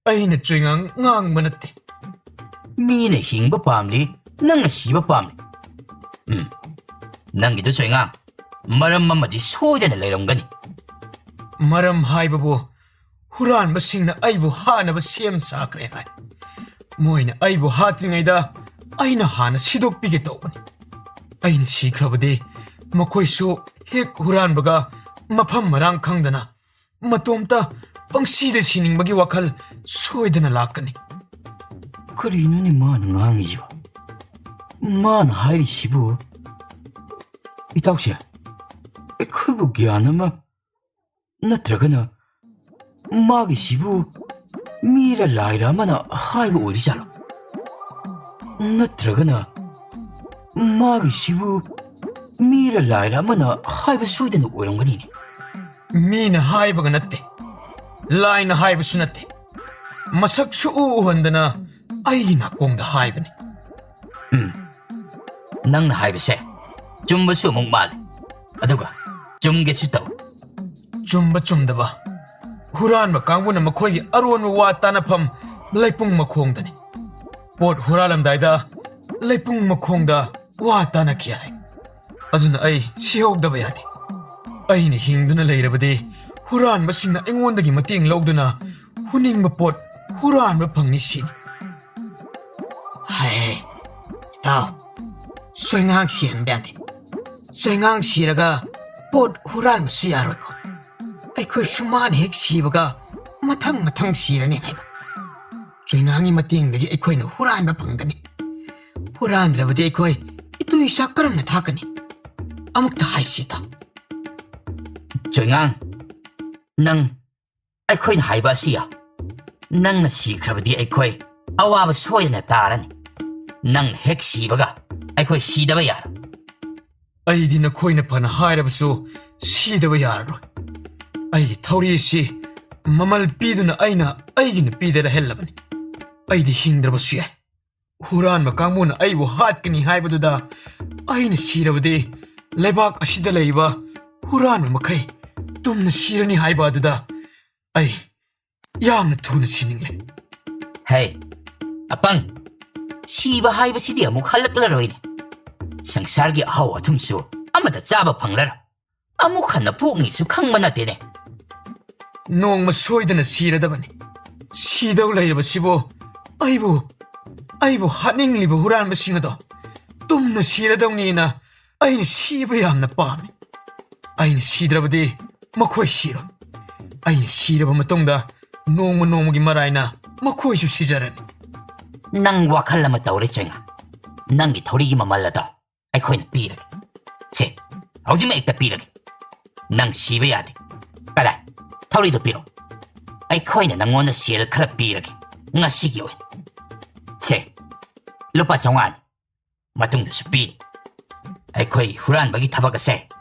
ꯑꯩꯅ ꯆꯩꯉꯥꯡ ꯉꯥꯡꯕ ꯅꯠꯇꯦ꯫ ꯃꯤꯅ ꯍꯤꯡꯕ ꯄꯥꯝꯂꯤ, ꯅꯪꯅ ꯁꯤꯕ ꯄꯥꯝꯂꯤ꯫ ꯎꯝ, ꯅꯪꯒꯤꯗꯨ ꯆꯩꯉꯥꯡ ꯃꯔꯝ ꯑꯃꯗꯤ ꯁꯣꯏꯗꯅ ꯂꯩꯔꯝꯒꯅꯤ꯫ ꯃꯔꯝ ꯍꯥꯏꯕꯕꯨ ꯍꯨꯔꯥꯟꯕꯁꯤꯡꯅ ꯑꯩꯕꯨ ꯍꯥꯠꯅꯕ ꯁꯦꯝ ꯁꯥꯈ꯭ꯔꯦ ꯍꯥꯏ꯫ ꯃꯣꯏꯅ ꯑꯩꯕꯨ ꯍꯥꯠꯇ꯭ꯔꯤꯉꯩꯗ ꯑꯩꯅ ꯍꯥꯟꯅ ꯁꯤꯗꯣꯛꯄꯤꯒꯦ ꯇꯧꯕꯅꯤ꯫ ꯑꯩꯅ ꯁꯤꯈ꯭ꯔꯕꯗꯤ ꯃꯈꯣꯏꯁꯨ ꯍꯦꯛ ꯍꯨꯔꯥꯟꯕꯒ ꯃꯐꯝ ꯃꯔꯥꯡ ꯈꯪꯗꯅ ꯃꯇꯣꯝꯇ ꯄꯪꯁꯤꯗ ꯁꯤꯅꯤꯡꯕꯒꯤ ꯋꯥꯈꯜ ꯁꯣꯏꯗꯅ ꯂꯥꯛꯀꯅꯤ꯫ ꯀꯔꯤꯅꯣꯅꯦ ꯃꯥꯅ ꯉꯥꯡꯉꯤꯁꯤꯕꯣ? ꯃꯥꯅ ꯍꯥꯏꯔꯤꯁꯤꯕꯨ? ꯏꯇꯥꯎꯁꯦ, ꯑꯩꯈꯣꯏꯕꯨ ꯒ꯭ꯌꯥꯟ ꯑꯃ ꯅꯠꯇ꯭ꯔꯒꯅ ꯃꯥꯒꯤꯁꯤꯕꯨ ꯃꯤꯔ ꯂꯥꯏꯔ ꯑꯃꯅ ꯍꯥꯏꯕ ꯑꯣꯏꯔꯤꯖꯥꯠꯂꯣ? ꯅꯠꯇ꯭ꯔꯒꯅ ꯃꯥꯒꯤꯁꯤꯕꯨ ꯃꯤꯔ ꯂꯥꯏꯔ ꯑꯃꯅ ꯍꯥꯏꯕ ꯁꯣꯏꯗꯅ ꯑꯣꯏꯔꯝꯒꯅꯤꯅꯦ꯫ ꯃꯤꯅ ꯍꯥꯏꯕꯒ ꯅꯠꯇꯦ, ꯂꯥꯏꯅ ꯍꯥꯏꯕꯁꯨ ꯅꯠꯇꯦ, ꯃꯁꯛ ꯁꯨꯛꯎ ꯎꯍꯟꯗꯅ ꯑꯩꯒꯤ ꯅꯥꯀꯣꯡꯗ ꯍꯥꯏꯕꯅꯤ꯫ ꯎꯝ, ꯅꯪꯅ ꯍꯥꯏꯕꯁꯦ ꯆꯨꯝꯕꯁꯨ ꯑꯃꯨꯛ ꯃꯥꯜꯂꯦ, ꯑꯗꯨꯒ ꯆꯨꯝꯒꯦꯁꯨ ꯇꯧ꯫ ꯆꯨꯝꯕ ꯆꯨꯝꯗꯕ, ꯍꯨꯔꯥꯟꯕ ꯀꯥꯡꯕꯨꯅ ꯃꯈꯣꯏꯒꯤ ꯑꯔꯣꯟꯕ ꯋꯥ ꯇꯥꯅꯐꯝ ꯂꯩꯄꯨꯡ ꯃꯈꯣꯡꯗꯅꯤ꯫ ꯄꯣꯠ ꯍꯨꯔꯥꯜꯂꯝꯗꯥꯏꯗ ꯂꯩꯄꯨꯡ ꯃꯈꯣꯡꯗ ꯋꯥ ꯇꯥꯅꯈꯤ ꯍꯥꯏ꯫ ꯑꯗꯨꯅ ꯑꯩ ꯁꯤꯍꯧꯗꯕ ꯌꯥꯗꯦ꯫ ꯑꯩꯅ ꯍꯤꯡꯗꯨꯅ ꯂꯩꯔꯕꯗꯤ ꯍꯨꯔꯥꯟꯕꯁꯤꯡꯅ ꯑꯩꯉꯣꯟꯗꯒꯤ ꯃꯇꯦꯡ ꯂꯧꯗꯨꯅ ꯍꯨꯅꯤꯡꯕ ꯄꯣꯠ ꯍꯨꯔꯥꯟꯕ ꯐꯪꯅꯤ ꯁꯤꯅꯤ꯫ ꯍꯥꯏ, ꯏꯇꯥꯎ, ꯆꯣꯏꯉꯥꯡ ꯁꯤꯍꯟꯕ ꯌꯥꯗꯦ꯫ ꯆꯣꯏꯉꯥꯡ ꯁꯤꯔꯒ ꯄꯣꯠ ꯍꯨꯔꯥꯟꯕꯁꯨ ꯌꯥꯔꯣꯏꯀꯣ꯫ ꯑꯩꯈꯣꯏ ꯁꯨꯃꯥꯡ ꯍꯦꯛ ꯁꯤꯕꯒ ꯃꯊꯪ ꯃꯊꯪ ꯁꯤꯔꯅꯤ ꯍꯥꯏꯕ꯫ ꯆꯣꯏꯉꯥꯡꯒꯤ ꯃꯇꯦꯡꯗꯒꯤ ꯑꯩꯈꯣꯏꯅ ꯍꯨꯔꯥꯟꯕ ꯐꯪꯒꯅꯤ꯫ ꯍꯨꯔꯥꯟꯗ꯭ꯔꯕꯗꯤ ꯑꯩꯈꯣꯏ ꯏꯇꯨ ꯏꯆꯥ ꯀꯔꯝꯅ ꯊꯥꯛꯀꯅꯤ? ꯑꯃꯨꯛꯇ ꯍꯥꯏꯁꯤ ꯏꯇꯥꯎ꯫ ꯆꯣꯏꯉꯥꯡ, ꯅꯪ ꯑꯩꯈꯣꯏꯅ ꯍꯥꯏꯕ ꯑꯁꯤ ꯌꯥꯎ꯫ ꯅꯪꯅ ꯁꯤꯈ꯭ꯔꯕꯗꯤ ꯑꯩꯈꯣꯏ ꯑꯋꯥꯕ ꯁꯣꯏꯗꯅ ꯇꯥꯔꯅꯤ꯫ ꯅꯪꯅ ꯍꯦꯛ ꯁꯤꯕꯒ ꯑꯩꯈꯣꯏ ꯁꯤꯗꯕ ꯌꯥꯔꯣꯏ꯫ ꯑꯩꯗꯤ ꯅꯈꯣꯏꯅ ꯐꯅ ꯍꯥꯏꯔꯕꯁꯨ ꯁꯤꯗꯕ ꯌꯥꯔꯔꯣꯏ꯫ ꯑꯩꯒꯤ ꯊꯧꯔꯤ ꯑꯁꯤ ꯃꯃꯜ ꯄꯤꯗꯨꯅ ꯑꯩꯅ ꯑꯩꯒꯤ ꯅꯨꯄꯤꯗ ꯂꯩꯍꯜꯂꯕꯅꯤ꯫ ꯑꯩꯗꯤ ꯍꯤꯡꯗ꯭ꯔꯕꯁꯨ ꯌꯥꯏ꯫ ꯍꯨꯔꯥꯟꯕ ꯀꯥꯡꯕꯨꯅ ꯑꯩꯕꯨ ꯍꯥꯠꯀꯅꯤ ꯍꯥꯏꯕꯗꯨꯗ ꯑꯩꯅ ꯁꯤꯔꯕꯗꯤ ꯂꯩꯕꯥꯛ ꯑꯁꯤꯗ ꯂꯩꯔꯤꯕ ꯍꯨꯔꯥꯟꯕ ꯃꯈꯩ ꯇꯨꯝꯅ ꯁꯤꯔꯅꯤ ꯍꯥꯏꯕ ꯑꯗꯨꯗ ꯑꯩ ꯌꯥꯝꯅ ꯊꯨꯅ ꯁꯤꯅꯤꯡꯂꯦ꯫ ꯍꯦ, ꯑꯄꯪ, ꯁꯤꯕ ꯍꯥꯏꯕꯁꯤꯗꯤ ꯑꯃꯨꯛ ꯍꯜꯂꯛꯂꯔꯣꯏꯅꯦ꯫ ꯁꯪꯁꯥꯔꯒꯤ ꯑꯍꯥꯎ ꯑꯊꯨꯝꯁꯨ ꯑꯃꯠꯇ ꯆꯥꯕ ꯐꯪꯂꯔꯣꯏ꯫ ꯑꯃꯨꯛ ꯍꯟꯅ ꯄꯣꯛꯅꯤꯁꯨ ꯈꯪꯕ ꯅꯠꯇꯦꯅꯦ꯫ ꯅꯣꯡꯃ ꯁꯣꯏꯗꯅ ꯁꯤꯔꯗꯕꯅꯤ꯫ ꯁꯤꯗꯧ ꯂꯩꯔꯕꯁꯤꯕꯨ ꯑꯩꯕꯨ, ꯑꯩꯕꯨ ꯍꯥꯠꯅꯤꯡꯂꯤꯕ ꯍꯨꯔꯥꯟꯕꯁꯤꯡ ꯑꯗꯣ ꯇꯨꯝꯅ ꯁꯤꯔꯗꯧꯅꯤꯅ ꯑꯩꯅ ꯁꯤꯕ ꯌꯥꯝꯅ ꯄꯥꯝꯃꯤ꯫ ꯑꯩꯅ ꯁꯤꯗ꯭ꯔꯕꯗꯤ ꯃꯈꯣꯏ ꯁꯤꯔꯣꯏ꯫ ꯑꯩꯅ ꯁꯤꯔꯕ ꯃꯇꯨꯡꯗ ꯅꯣꯡꯃ ꯅꯣꯡꯃꯒꯤ ꯃꯔꯥꯏꯅ ꯃꯈꯣꯏꯁꯨ ꯁꯤꯖꯔꯅꯤ꯫ ꯅꯪ ꯋꯥꯈꯜ ꯑꯃ ꯇꯧꯔꯦ ꯆꯣꯏꯉꯥ꯫ ꯅꯪꯒꯤ ꯊꯧꯔꯤꯒꯤ ꯃꯃꯜ ꯑꯗꯣ ꯑꯩꯈꯣꯏꯅ ꯄꯤꯔꯒꯦ꯫ ꯁꯦ, ꯍꯧꯖꯤꯛꯃꯛ ꯍꯦꯛꯇ ꯄꯤꯔꯒꯦ꯫ ꯅꯪ ꯁꯤꯕ ꯌꯥꯗꯦ꯫ ꯀꯗꯥꯏ? ꯊꯧꯔꯤꯗꯣ ꯄꯤꯔꯛꯑꯣ꯫ ꯑꯩꯈꯣꯏꯅ ꯅꯪꯉꯣꯟꯗ ꯁꯦꯜ ꯈꯔ ꯄꯤꯔꯒꯦ, ꯉꯁꯤꯒꯤ ꯑꯣꯏꯅ꯫ ꯁꯦ, ꯂꯨꯄꯥ ꯆꯥꯝꯃꯉꯥꯅꯤ꯫ ꯃꯇꯨꯡꯗꯁꯨ ꯄꯤ꯫ ꯑꯩꯈꯣꯏ ꯍꯨꯔꯥꯟꯕꯒꯤ ꯊꯕꯛ ꯑꯁꯦ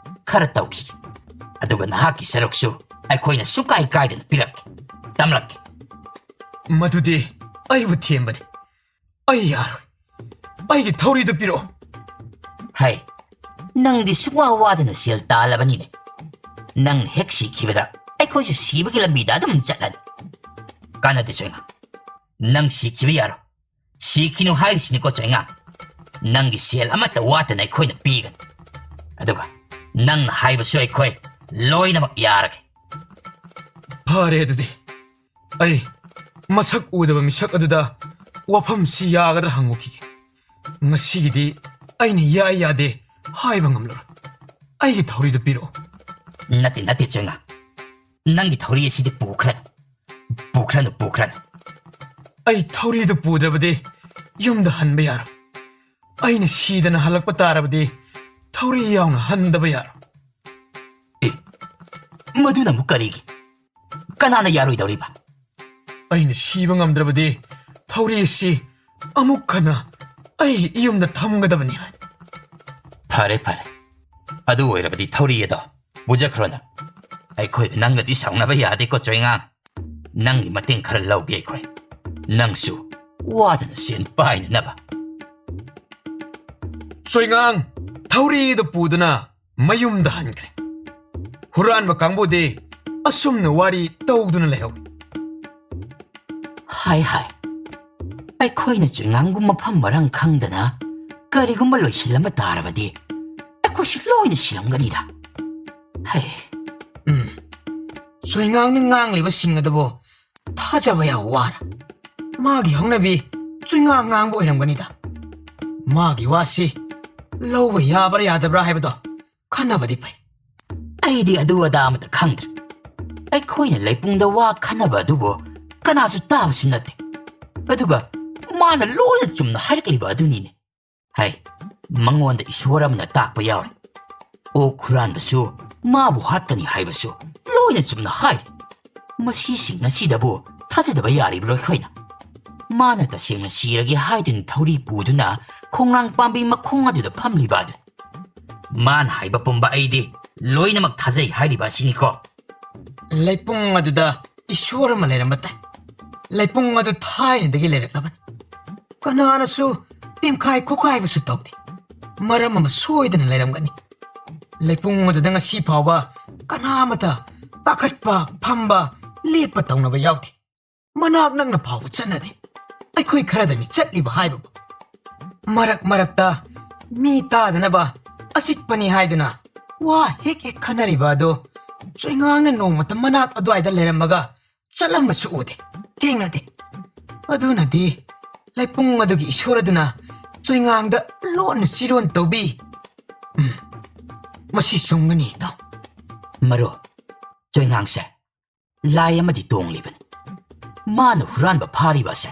ꯈꯔ ꯇꯧꯈꯤꯒꯦ, ꯑꯗꯨꯒ ꯅꯍꯥꯛꯀꯤ ꯁꯔꯨꯛꯁꯨ ꯑꯩꯈꯣꯏꯅ ꯁꯨꯀꯥꯏ ꯀꯥꯏꯗꯅ ꯄꯤꯔꯛꯀꯦ, ꯇꯝꯂꯛꯀꯦ꯫ ꯃꯗꯨꯗꯤ ꯑꯩꯕꯨ ꯊꯦꯝꯕꯅꯤ꯫ ꯑꯩ ꯌꯥꯔꯣꯏ꯫ ꯑꯩꯒꯤ ꯊꯧꯔꯤꯗꯨ ꯄꯤꯔꯛꯑꯣ꯫ ꯍꯩ, ꯅꯪꯗꯤ ꯁꯨꯛꯋꯥ ꯋꯥꯗꯅ ꯁꯦꯜ ꯇꯥꯜꯂꯕꯅꯤꯅꯦ꯫ ꯅꯪ ꯍꯦꯛ ꯁꯤꯈꯤꯕꯗ ꯑꯩꯈꯣꯏꯁꯨ ꯁꯤꯕꯒꯤ ꯂꯝꯕꯤꯗ ꯑꯗꯨꯝ ꯆꯠꯂꯅꯤ꯫ ꯀꯥꯟꯅꯗꯦ ꯆꯣꯏꯉꯥ, ꯅꯪ ꯁꯤꯈꯤꯕ ꯌꯥꯔꯣꯏ꯫ ꯁꯤꯈꯤꯅꯨ ꯍꯥꯏꯔꯤꯁꯤꯅꯤꯀꯣ ꯆꯣꯏꯉꯥ꯫ ꯅꯪꯒꯤ ꯁꯦꯜ ꯑꯃꯠꯇ ꯋꯥꯠꯇꯅ ꯑꯩꯈꯣꯏꯅ ꯄꯤꯒꯅꯤ꯫ ꯑꯗꯨꯒ ꯅꯪꯅ ꯍꯥꯏꯕꯁꯨ ꯑꯩꯈꯣꯏ ꯂꯣꯏꯅꯃꯛ ꯌꯥꯔꯒꯦ꯫ ꯐꯔꯦ ꯑꯗꯨꯗꯤ꯫ ꯑꯩ ꯃꯁꯛ ꯎꯗꯕ ꯃꯤꯁꯛ ꯑꯗꯨꯗ ꯋꯥꯐꯝꯁꯤ ꯌꯥꯒꯗ꯭ꯔꯥ ꯍꯪꯉꯨꯈꯤꯒꯦ꯫ ꯉꯁꯤꯒꯤꯗꯤ ꯑꯩꯅ ꯌꯥꯏ ꯌꯥꯗꯦ ꯍꯥꯏꯕ ꯉꯝꯂꯔꯣꯏ꯫ ꯑꯩꯒꯤ ꯊꯧꯔꯤꯗꯨ ꯄꯤꯔꯛꯑꯣ꯫ ꯅꯠꯇꯦ, ꯅꯠꯇꯦ ꯆꯣꯏꯉꯥ꯫ ꯅꯪꯒꯤ ꯊꯧꯔꯤ ꯑꯁꯤꯗꯤ ꯄꯨꯈ꯭ꯔꯅꯨ꯫ ꯄꯨꯈ꯭ꯔꯅꯨ, ꯄꯨꯈ꯭ꯔꯅꯨ꯫ ꯑꯩ ꯊꯧꯔꯤꯗꯨ ꯄꯨꯗ꯭ꯔꯕꯗꯤ ꯌꯨꯝꯗ ꯍꯟꯕ ꯌꯥꯔꯣꯏ꯫ ꯑꯩꯅ ꯁꯤꯗꯅ ꯍꯜꯂꯛꯄ ꯇꯥꯔꯕꯗꯤ ꯊꯧꯔꯤ ꯌꯥꯎꯅ ꯍꯟꯗꯕ ꯌꯥꯔꯣꯏ꯫ ꯑꯦ, ꯃꯗꯨꯅ ꯑꯃꯨꯛ ꯀꯔꯤꯒꯤ? ꯀꯅꯥꯅ ꯌꯥꯔꯣꯏꯗꯧꯔꯤꯕ? ꯑꯩꯅ ꯁꯤꯕ ꯉꯝꯗ꯭ꯔꯕꯗꯤ ꯊꯧꯔꯤ ꯑꯁꯤ ꯑꯃꯨꯛ ꯍꯟꯅ ꯑꯩꯒꯤ ꯏꯌꯨꯝꯗ ꯊꯝꯒꯗꯕꯅꯤ꯫ ꯐꯔꯦ, ꯐꯔꯦ꯫ ꯑꯗꯨ ꯑꯣꯏꯔꯕꯗꯤ ꯊꯧꯔꯤ ꯑꯗꯣ ꯄꯨꯖꯈ꯭ꯔꯣ ꯅꯪ꯫ ꯑꯩꯈꯣꯏ ꯅꯪꯒꯗꯤ ꯁꯥꯎꯅꯕ ꯌꯥꯗꯦꯀꯣ ꯆꯣꯏꯉꯥ꯫ ꯅꯪꯒꯤ ꯃꯇꯦꯡ ꯈꯔ ꯂꯧꯒꯦ ꯑꯩꯈꯣꯏ꯫ ꯅꯪꯁꯨ ꯋꯥꯗꯅ ꯁꯦꯟ ꯄꯥꯏꯅꯅꯕ꯫ ꯆꯣꯏꯉꯥꯡ ꯊꯧꯔꯤꯗꯨ ꯄꯨꯗꯨꯅ ꯃꯌꯨꯝꯗ ꯍꯟꯈ꯭ꯔꯦ꯫ ꯍꯨꯔꯥꯟꯕ ꯀꯥꯡꯕꯨꯗꯤ ꯑꯁꯨꯝꯅ ꯋꯥꯔꯤ ꯇꯧꯗꯨꯅ ꯂꯩꯍꯧꯏ꯫ ꯍꯥꯏ ꯍꯥꯏ, ꯑꯩꯈꯣꯏꯅ ꯆꯣꯏꯉꯥꯡꯕꯨ ꯃꯐꯝ ꯃꯔꯥꯡ ꯈꯪꯗꯅ ꯀꯔꯤꯒꯨꯝꯕ ꯂꯣꯏꯁꯤꯜꯂꯝꯕ ꯇꯥꯔꯕꯗꯤ ꯑꯩꯈꯣꯏꯁꯨ ꯂꯣꯏꯅ ꯁꯤꯔꯝꯒꯅꯤꯗ꯫ ꯍꯩ꯫ ꯎꯝ꯫ ꯆꯣꯏꯉꯥꯡꯅ ꯉꯥꯡꯂꯤꯕꯁꯤꯡ ꯑꯗꯨꯕꯨ ꯊꯥꯖꯕ ꯌꯥꯕ ꯋꯥꯔ? ꯃꯥꯒꯤ ꯍꯧꯅꯕꯤ ꯆꯣꯏꯉꯥꯡ ꯉꯥꯡꯕ ꯑꯣꯏꯔꯝꯒꯅꯤꯗ꯫ ꯃꯥꯒꯤ ꯋꯥꯁꯤ ꯂꯧꯕ ꯌꯥꯕ꯭ꯔꯥ ꯌꯥꯗꯕ꯭ꯔꯥ ꯍꯥꯏꯕꯗꯣ ꯈꯟꯅꯕꯗꯤ ꯐꯩ꯫ ꯑꯩꯗꯤ ꯑꯗꯨ ꯑꯗꯥ ꯑꯃꯠꯇ ꯈꯪꯗ꯭ꯔꯦ꯫ ꯑꯩꯈꯣꯏꯅ ꯂꯩꯄꯨꯡꯗ ꯋꯥ ꯈꯟꯅꯕ ꯑꯗꯨꯕꯨ ꯀꯅꯥꯁꯨ ꯇꯥꯕꯁꯨ ꯅꯠꯇꯦ꯫ ꯑꯗꯨꯒ ꯃꯥꯅ ꯂꯣꯏꯅ ꯆꯨꯝꯅ ꯍꯥꯏꯔꯛꯂꯤꯕ ꯑꯗꯨꯅꯤꯅꯦ꯫ ꯍꯩ, ꯃꯉꯣꯟꯗ ꯏꯁꯣꯔ ꯑꯃꯅ ꯇꯥꯛꯄ ꯌꯥꯎꯔꯦ꯫ ꯑꯣꯛ ꯍꯨꯔꯥꯟꯕꯁꯨ, ꯃꯥꯕꯨ ꯍꯥꯠꯀꯅꯤ ꯍꯥꯏꯕꯁꯨ ꯂꯣꯏꯅ ꯆꯨꯝꯅ ꯍꯥꯏꯔꯦ꯫ ꯃꯁꯤꯁꯤꯡ ꯑꯁꯤꯗꯕꯨ ꯊꯥꯖꯗꯕ ꯌꯥꯔꯤꯕ꯭ꯔꯣ ꯑꯩꯈꯣꯏꯅ? ꯃꯥꯅ ꯇꯁꯦꯡꯅ ꯁꯤꯔꯒꯦ ꯍꯥꯏꯗꯨꯅ ꯊꯧꯔꯤ ꯄꯨꯗꯨꯅ ꯈꯣꯡꯅꯥꯡ ꯄꯥꯝꯕꯤ ꯃꯈꯣꯡ ꯑꯗꯨꯗ ꯐꯝꯂꯤꯕ ꯑꯗꯨ꯫ ꯃꯥꯅ ꯍꯥꯏꯕ ꯄꯨꯝꯕ ꯑꯩꯗꯤ ꯂꯣꯏꯅꯃꯛ ꯊꯥꯖꯩ ꯍꯥꯏꯔꯤꯕ ꯑꯁꯤꯅꯤꯀꯣ꯫ ꯂꯩꯄꯨꯡ ꯑꯗꯨꯗ ꯏꯁꯣꯔ ꯑꯃ ꯂꯩꯔꯝꯕ ꯇꯥꯏ꯫ ꯂꯩꯄꯨꯡ ꯑꯗꯨ ꯊꯥꯏꯅꯗꯒꯤ ꯂꯩꯔꯛꯂꯕꯅꯤ꯫ ꯀꯅꯥꯅꯁꯨ ꯇꯦꯝꯈꯥꯏ ꯈꯣꯈꯥꯏꯕꯁꯨ ꯇꯧꯗꯦ꯫ ꯃꯔꯝ ꯑꯃ ꯁꯣꯏꯗꯅ ꯂꯩꯔꯝꯒꯅꯤ꯫ ꯂꯩꯄꯨꯡ ꯑꯗꯨꯗ ꯉꯁꯤ ꯐꯥꯎꯕ ꯀꯅꯥ ꯑꯃꯇ ꯀꯥꯈꯠꯄ, ꯐꯝꯕ, ꯂꯦꯞꯄ ꯇꯧꯅꯕ ꯌꯥꯎꯗꯦ꯫ ꯃꯅꯥꯛ ꯅꯛꯅ ꯐꯥꯎꯕ ꯆꯠꯅꯗꯦ꯫ ꯑꯩꯈꯣꯏ ꯈꯔꯗꯅꯤ ꯆꯠꯂꯤꯕ ꯍꯥꯏꯕꯕꯨ꯫ ꯃꯔꯛ ꯃꯔꯛꯇ ꯃꯤ ꯇꯥꯗꯅꯕ ꯑꯆꯤꯛꯄꯅꯤ ꯍꯥꯏꯗꯨꯅ ꯋꯥ ꯍꯦꯛ ꯍꯦꯛ ꯈꯟꯅꯔꯤꯕ ꯑꯗꯨ ꯆꯣꯏꯉꯥꯡꯅ ꯅꯣꯡꯃꯇ ꯃꯅꯥꯛ ꯑꯗꯨꯋꯥꯏꯗ ꯂꯩꯔꯝꯃꯒ ꯆꯠꯂꯝꯕꯁꯨ ꯎꯗꯦ, ꯊꯦꯡꯅꯗꯦ꯫ ꯑꯗꯨꯅꯗꯤ ꯂꯩꯄꯨꯡ ꯑꯗꯨꯒꯤ ꯏꯁꯣꯔ ꯑꯗꯨꯅ ꯆꯣꯏꯉꯥꯡꯗ ꯂꯣꯟꯅ ꯆꯤꯔꯣꯟ ꯇꯧꯕꯤ꯫ ꯎꯝ, ꯃꯁꯤ ꯆꯨꯝꯒꯅꯤ, ꯏꯇꯥꯎ꯫ ꯃꯔꯨꯞ, ꯆꯣꯏꯉꯥꯡꯁꯦ ꯂꯥꯏ ꯑꯃꯗꯤ ꯇꯣꯡꯂꯤꯕꯅꯤ꯫ ꯃꯥꯅ ꯍꯨꯔꯥꯟꯕ ꯐꯥꯔꯤꯕ ꯑꯁꯦ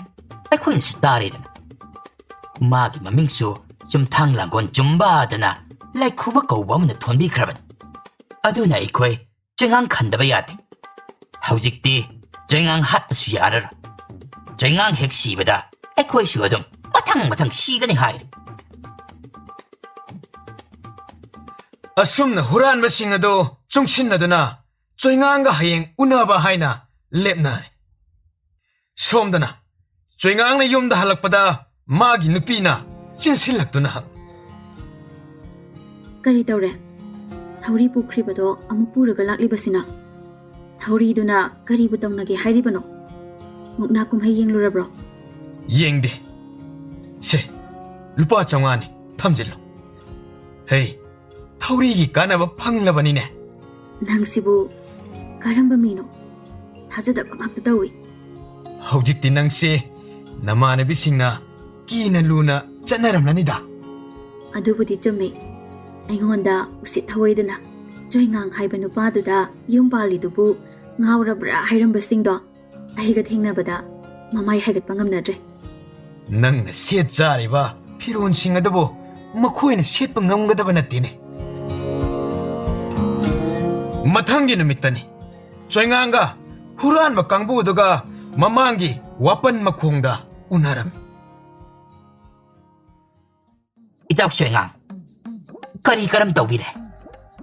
ꯑꯩꯈꯣꯏꯅꯁꯨ ꯇꯥꯔꯦꯗꯅ꯫ ꯃꯥꯒꯤ ꯃꯃꯤꯡꯁꯨ ꯆꯨꯝꯊꯥꯡ ꯂꯥꯡꯒꯣꯟ ꯆꯨꯝꯕ ꯑꯗꯨꯅ ꯂꯥꯏꯈꯨꯕ ꯀꯧꯕ ꯑꯃꯅ ꯊꯣꯟꯕꯤꯈ꯭ꯔꯕꯅꯤ꯫ ꯑꯗꯨꯅ ꯑꯩꯈꯣꯏ ꯆꯣꯏꯉꯥꯡ ꯈꯟꯗꯕ ꯌꯥꯗꯦ꯫ ꯍꯧꯖꯤꯛꯇꯤ ꯆꯣꯏꯉꯥꯡ ꯍꯥꯠꯄꯁꯨ ꯌꯥꯔꯔꯣꯏ꯫ ꯆꯣꯏꯉꯥꯡ ꯍꯦꯛ ꯁꯤꯕꯗ ꯑꯩꯈꯣꯏꯁꯨ ꯑꯗꯨꯝ ꯃꯊꯪ ꯃꯊꯪ ꯁꯤꯒꯅꯤ ꯍꯥꯏꯔꯤ꯫ ꯑꯁꯨꯝꯅ ꯍꯨꯔꯥꯟꯕꯁꯤꯡ ꯑꯗꯨ ꯆꯨꯡꯁꯤꯟꯅꯗꯨꯅ ꯆꯣꯏꯉꯥꯡꯒ ꯍꯌꯦꯡ ꯎꯅꯕ ꯍꯥꯏꯅ ꯂꯦꯞꯅꯔꯦ꯫ ꯁꯣꯝꯗꯅ ꯆꯣꯏꯉꯥꯡꯅ ꯌꯨꯝꯗ ꯍꯜꯂꯛꯄꯗ ꯃꯥꯒꯤ ꯅꯨꯄꯤꯅ ꯆꯦꯟꯁꯤꯜꯂꯛꯇꯨꯅ ꯍꯪ꯫ ꯀꯔꯤ ꯇꯧꯔꯦ? ꯊꯧꯔꯤ ꯄꯨꯈ꯭ꯔꯤꯕꯗꯣ ꯑꯃꯨꯛ ꯄꯨꯔꯒ ꯂꯥꯛꯂꯤꯕꯁꯤꯅ? ꯊꯧꯔꯤꯗꯨꯅ ꯀꯔꯤꯕꯨ ꯇꯧꯅꯒꯦ ꯍꯥꯏꯔꯤꯕꯅꯣ? ꯃꯨꯛꯅꯥ ꯀꯨꯝꯍꯩ ꯌꯦꯡꯂꯨꯔꯕ꯭ꯔꯣ? ꯌꯦꯡꯗꯦ꯫ ꯁꯦ, ꯂꯨꯄꯥ ꯆꯥꯝꯃꯉꯥꯅꯤ, ꯊꯝꯖꯤꯜꯂꯣ꯫ ꯍꯦ, ꯊꯧꯔꯤꯒꯤ ꯀꯥꯟꯅꯕ ꯐꯪꯂꯕꯅꯤꯅꯦ꯫ ꯅꯪꯁꯤꯕꯨ ꯀꯔꯝꯕ ꯃꯤꯅꯣ? ꯊꯥꯖꯗꯕ ꯉꯥꯛꯇ ꯇꯧꯏ꯫ ꯍꯧꯖꯤꯛꯇꯤ ꯅꯪꯁꯦ ꯅꯃꯥꯟꯅꯕꯤꯁꯤꯡꯅ ꯀꯤꯅ ꯂꯨꯅ ꯆꯠꯅꯔꯝꯂꯅꯤꯗ꯫ ꯑꯗꯨꯕꯨꯗꯤ ꯆꯨꯝꯃꯤ꯫ ꯑꯩꯉꯣꯟꯗ ꯎꯁꯤꯠ ꯊꯑꯣꯏꯗꯅ ꯆꯣꯏꯉꯥꯡ ꯍꯥꯏꯕ ꯅꯨꯄꯥꯗꯨꯗ ꯌꯨꯝ ꯄꯥꯜꯂꯤꯗꯨꯕꯨ ꯉꯥꯎꯔꯕ꯭ꯔꯥ ꯍꯥꯏꯔꯝꯕꯁꯤꯡꯗꯣ ꯑꯩꯒ ꯊꯦꯡꯅꯕꯗ ꯃꯃꯥꯏ ꯍꯥꯏꯒꯠꯄ ꯉꯝꯅꯗ꯭ꯔꯦ꯫ ꯅꯪꯅ ꯁꯦꯠ ꯆꯥꯔꯤꯕ ꯐꯤꯔꯣꯜꯁꯤꯡ ꯑꯗꯨꯕꯨ ꯃꯈꯣꯏꯅ ꯁꯦꯠꯄ ꯉꯝꯒꯗꯕ ꯅꯠꯇꯦꯅꯦ꯫ ꯃꯊꯪꯒꯤ ꯅꯨꯃꯤꯠꯇꯅꯤ꯫ ꯆꯣꯏꯉꯥꯡꯒ ꯍꯨꯔꯥꯟꯕ ꯀꯥꯡꯕꯨꯗꯨꯒ ꯃꯃꯥꯡꯒꯤ ꯋꯥꯄꯟ ꯃꯈꯣꯡꯗ ꯎꯅꯔꯝꯃꯤ꯫ ꯏꯇꯥꯎ ꯆꯣꯏꯉꯥꯡ, ꯀꯔꯤ ꯀꯔꯝ ꯇꯧꯕꯤꯔꯦ?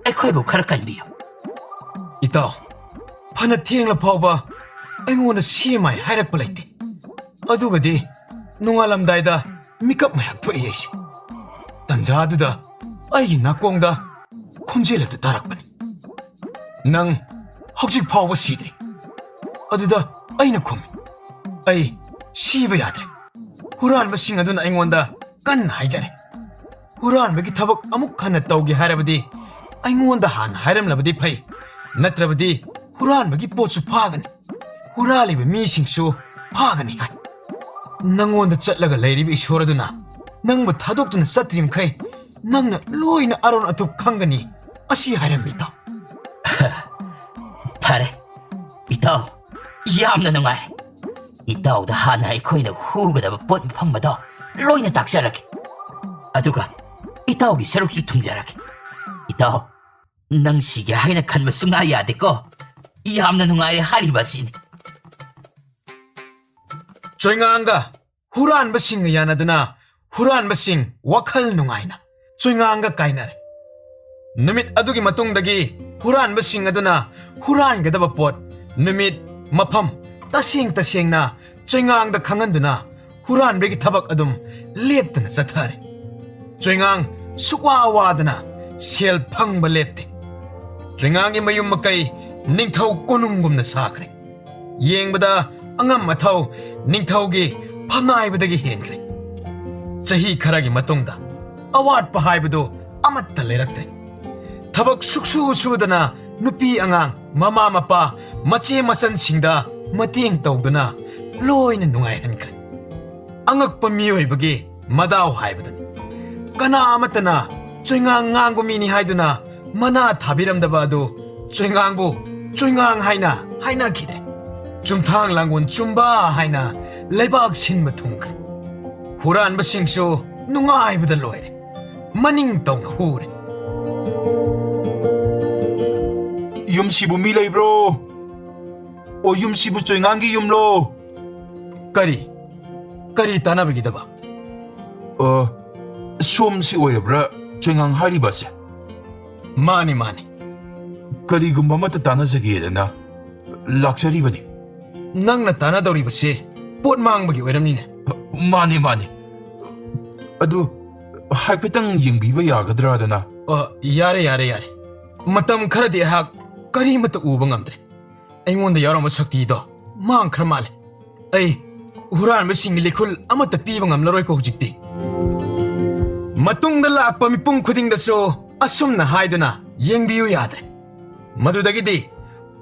ꯑꯩꯈꯣꯏꯕꯨ ꯈꯔ ꯀꯟꯕꯤꯌꯨ꯫ ꯏꯇꯥꯎ, ꯐꯅ ꯊꯦꯡꯂ ꯐꯥꯎꯕ ꯑꯩꯉꯣꯟꯗ ꯁꯦꯝꯃꯥꯏ ꯍꯥꯏꯔꯛꯄ ꯂꯩꯇꯦ꯫ ꯑꯗꯨꯒꯗꯤ ꯅꯣꯡꯉꯥꯜꯂꯝꯗꯥꯏꯗ ꯃꯤꯀꯞ ꯉꯥꯏꯍꯥꯛ ꯊꯣꯛꯏ ꯑꯩꯁꯦ꯫ ꯇꯟꯖꯥꯗꯨꯗ ꯑꯩꯒꯤ ꯅꯥꯀꯣꯡꯗ ꯈꯣꯟꯖꯦꯜ ꯑꯗꯨ ꯇꯥꯔꯛꯄꯅꯤ꯫ "ꯅꯪ ꯍꯧꯖꯤꯛ ꯐꯥꯎꯕ ꯁꯤꯗ꯭ꯔꯤ?" ꯑꯗꯨꯗ ꯑꯩꯅ ꯈꯨꯝꯃꯤ, "ꯑꯩ ꯁꯤꯕ ꯌꯥꯗ꯭ꯔꯦ꯫ ꯍꯨꯔꯥꯟꯕꯁꯤꯡ ꯑꯗꯨꯅ ꯑꯩꯉꯣꯟꯗ ꯀꯟꯅ ꯍꯥꯏꯖꯔꯦ꯫ ꯍꯨꯔꯥꯟꯕꯒꯤ ꯊꯕꯛ ꯑꯃꯨꯛ ꯍꯟꯅ ꯇꯧꯒꯦ ꯍꯥꯏꯔꯕꯗꯤ ꯑꯩꯉꯣꯟꯗ ꯍꯥꯟꯅ ꯍꯥꯏꯔꯝꯂꯕꯗꯤ ꯐꯩ, ꯅꯠꯇ꯭ꯔꯕꯗꯤ ꯍꯨꯔꯥꯟꯕꯒꯤ ꯄꯣꯠꯁꯨ ꯐꯥꯒꯅꯤ, ꯍꯨꯔꯥꯜꯂꯤꯕ ꯃꯤꯁꯤꯡꯁꯨ ꯐꯥꯒꯅꯤ ꯍꯥꯏ꯫ ꯅꯪꯉꯣꯟꯗ ꯆꯠꯂꯒ ꯂꯩꯔꯤꯕ ꯏꯁꯣꯔ ꯑꯗꯨꯅ ꯅꯪꯕꯨ ꯊꯥꯗꯣꯛꯇꯨꯅ ꯆꯠꯇ꯭ꯔꯤꯃꯈꯩ ꯅꯪꯅ ꯂꯣꯏꯅ ꯑꯔꯣꯟ ꯑꯊꯨꯞ ꯈꯪꯒꯅꯤ" ꯑꯁꯤ ꯍꯥꯏꯔꯝꯃꯤ, ꯏꯇꯥꯎ꯫ ꯐꯔꯦ, ꯏꯇꯥꯎ, ꯌꯥꯝꯅ ꯅꯨꯡꯉꯥꯏꯔꯦ꯫ ꯏꯇꯥꯎꯗ ꯍꯥꯟꯅ ꯑꯩꯈꯣꯏꯅ ꯍꯨꯒꯗꯕ ꯄꯣꯠ ꯃꯐꯝ ꯑꯗꯣ ꯂꯣꯏꯅ ꯇꯥꯛꯆꯔꯒꯦ꯫ ꯑꯗꯨꯒ ꯏꯇꯥꯎꯒꯤ ꯁꯔꯨꯛꯁꯨ ꯊꯨꯡꯖꯔꯒꯦ꯫ ꯏꯇꯥꯎ, ꯅꯪ ꯁꯤꯒꯦ ꯍꯥꯏꯅ ꯈꯟꯕ ꯁꯨꯡꯌꯥ ꯌꯥꯗꯦꯀꯣ꯫ ꯌꯥꯝꯅ ꯅꯨꯡꯉꯥꯏꯔꯦ ꯍꯥꯏꯔꯤꯕ ꯑꯁꯤꯅꯤ꯫ ꯆꯣꯏꯉꯥꯡꯒ ꯍꯨꯔꯥꯟꯕꯁꯤꯡꯒ ꯌꯥꯅꯗꯨꯅ ꯍꯨꯔꯥꯟꯕꯁꯤꯡ ꯋꯥꯈꯜ ꯅꯨꯡꯉꯥꯏꯅ ꯆꯣꯏꯉꯥꯡꯒ ꯀꯥꯏꯅꯔꯦ꯫ ꯅꯨꯃꯤꯠ ꯑꯗꯨꯒꯤ ꯃꯇꯨꯡꯗꯒꯤ ꯍꯨꯔꯥꯟꯕꯁꯤꯡ ꯑꯗꯨꯅ ꯍꯨꯔꯥꯟꯒꯗꯕ ꯄꯣꯠ, ꯅꯨꯃꯤꯠ, ꯃꯐꯝ ꯇꯁꯦꯡ ꯇꯁꯦꯡꯅ ꯆꯣꯏꯉꯥꯡꯗ ꯈꯪꯍꯟꯗꯨꯅ ꯍꯨꯔꯥꯟꯕꯒꯤ ꯊꯕꯛ ꯑꯗꯨꯝ ꯂꯦꯞꯇꯅ ꯆꯠꯊꯔꯦ꯫ ꯆꯣꯏꯉꯥꯡ ꯁꯨꯛꯋꯥ ꯋꯥꯗꯅ ꯁꯦꯜ ꯐꯪꯕ ꯂꯦꯞꯇꯦ꯫ ꯆꯣꯏꯉꯥꯡꯒꯤ ꯃꯌꯨꯝ ꯃꯀꯩ ꯅꯤꯡꯊꯧ ꯀꯣꯅꯨꯡꯒꯨꯝꯅ ꯁꯥꯈ꯭ꯔꯦ꯫ ꯌꯦꯡꯕꯗ ꯑꯉꯝ ꯑꯊꯧ ꯅꯤꯡꯊꯧꯒꯤ ꯐꯝꯅꯥꯏꯕꯗꯒꯤ ꯍꯦꯟꯈ꯭ꯔꯦ꯫ ꯆꯍꯤ ꯈꯔꯒꯤ ꯃꯇꯨꯡꯗ ꯑꯋꯥꯠꯄ ꯍꯥꯏꯕꯗꯨ ꯑꯃꯠꯇ ꯂꯩꯔꯛꯇ꯭ꯔꯦ꯫ ꯊꯕꯛ ꯁꯨꯛꯁꯨ ꯁꯨꯗꯅ ꯅꯨꯄꯤ ꯑꯉꯥꯡ, ꯃꯃꯥ ꯃꯄꯥ, ꯃꯆꯦ ꯃꯆꯟꯁꯤꯡꯗ ꯃꯇꯦꯡ ꯇꯧꯗꯨꯅ ꯂꯣꯏꯅ ꯅꯨꯡꯉꯥꯏꯍꯟꯈ꯭ꯔꯦ꯫ ꯑꯉꯛꯄ ꯃꯤꯑꯣꯏꯕꯒꯤ ꯃꯗꯥꯎ ꯍꯥꯏꯕꯗꯨꯅꯤ꯫ ꯀꯅꯥ ꯑꯃꯠꯇꯅ ꯆꯣꯏꯉꯥꯡ ꯉꯥꯡꯕ ꯃꯤꯅꯤ ꯍꯥꯏꯗꯨꯅ ꯃꯅꯥ ꯊꯥꯕꯤꯔꯝꯗꯕ ꯑꯗꯨ ꯆꯣꯏꯉꯥꯡꯕꯨ ꯆꯣꯏꯉꯥꯡ ꯍꯥꯏꯅ ꯍꯥꯏꯅꯈꯤꯗ꯭ꯔꯦ꯫ ꯆꯨꯝꯊꯥꯡ ꯂꯥꯡꯒꯣꯜ ꯆꯨꯝꯕ ꯍꯥꯏꯅ ꯂꯩꯕꯥꯛ ꯁꯤꯟꯕ ꯊꯨꯡꯈ꯭ꯔꯦ꯫ ꯍꯨꯔꯥꯟꯕꯁꯤꯡꯁꯨ ꯅꯨꯡꯉꯥꯏꯕꯗ ꯂꯣꯏꯔꯦ꯫ ꯃꯅꯤꯡ ꯇꯧꯅ ꯍꯨꯔꯦ꯫ ꯌꯨꯝꯁꯤꯕꯨ ꯃꯤ ꯂꯩꯕ꯭ꯔꯣ? ꯑꯣ, ꯌꯨꯝꯁꯤꯕꯨ ꯆꯣꯏꯉꯥꯡꯒꯤ ꯌꯨꯝꯂꯣ? ꯀꯔꯤ? ꯀꯔꯤ ꯇꯥꯟꯅꯕꯒꯤꯗꯕ? ꯑ, ꯁꯣꯝꯁꯤ ꯑꯣꯏꯔꯕ꯭ꯔꯥ ꯆꯣꯏꯉꯥꯡ ꯍꯥꯏꯔꯤꯕ ꯑꯁꯦ? ꯃꯥꯅꯤ, ꯃꯥꯅꯤ꯫ ꯀꯔꯤꯒꯨꯝꯕ ꯑꯃꯠꯇ ꯇꯥꯟꯅꯖꯒꯦꯗꯅ ꯂꯥꯛꯆꯔꯤꯕꯅꯤ꯫ ꯅꯪꯅ ꯇꯥꯟꯅꯗꯧꯔꯤꯕꯁꯤ ꯄꯣꯠ ꯃꯥꯡꯕꯒꯤ ꯑꯣꯏꯔꯝꯅꯤꯅꯦ꯫ ꯃꯥꯅꯤ, ꯃꯥꯅꯤ꯫ ꯑꯗꯨ ꯍꯥꯏꯐꯦꯠꯇꯪ ꯌꯦꯡꯕꯤꯕ ꯌꯥꯒꯗ꯭ꯔꯥꯗꯅ? ꯑ, ꯌꯥꯔꯦ, ꯌꯥꯔꯦ, ꯌꯥꯔꯦ꯫ ꯃꯇꯝ ꯈꯔꯗꯤ ꯑꯩꯍꯥꯛ ꯀꯔꯤꯃꯠꯇ ꯎꯕ ꯉꯝꯗ꯭ꯔꯦ꯫ ꯑꯩꯉꯣꯟꯗ ꯌꯥꯎꯔꯝꯕ ꯁꯛꯇꯤꯗꯣ ꯃꯥꯡꯈ꯭ꯔ ꯃꯥꯜꯂꯦ꯫ ꯑꯩ ꯍꯨꯔꯥꯟꯕꯁꯤꯡꯒꯤ ꯂꯤꯈꯨꯜ ꯑꯃꯠꯇ ꯄꯤꯕ ꯉꯝꯂꯔꯣꯏꯀꯣ ꯍꯧꯖꯤꯛꯇꯤ꯫ ꯃꯇꯨꯡꯗ ꯂꯥꯛꯄ ꯃꯤꯄꯨꯝ ꯈꯨꯗꯤꯡꯗꯁꯨ ꯑꯁꯨꯝꯅ ꯍꯥꯏꯗꯨꯅ ꯌꯦꯡꯕꯤꯌꯨ ꯌꯥꯗ꯭ꯔꯦ꯫ ꯃꯗꯨꯗꯒꯤꯗꯤ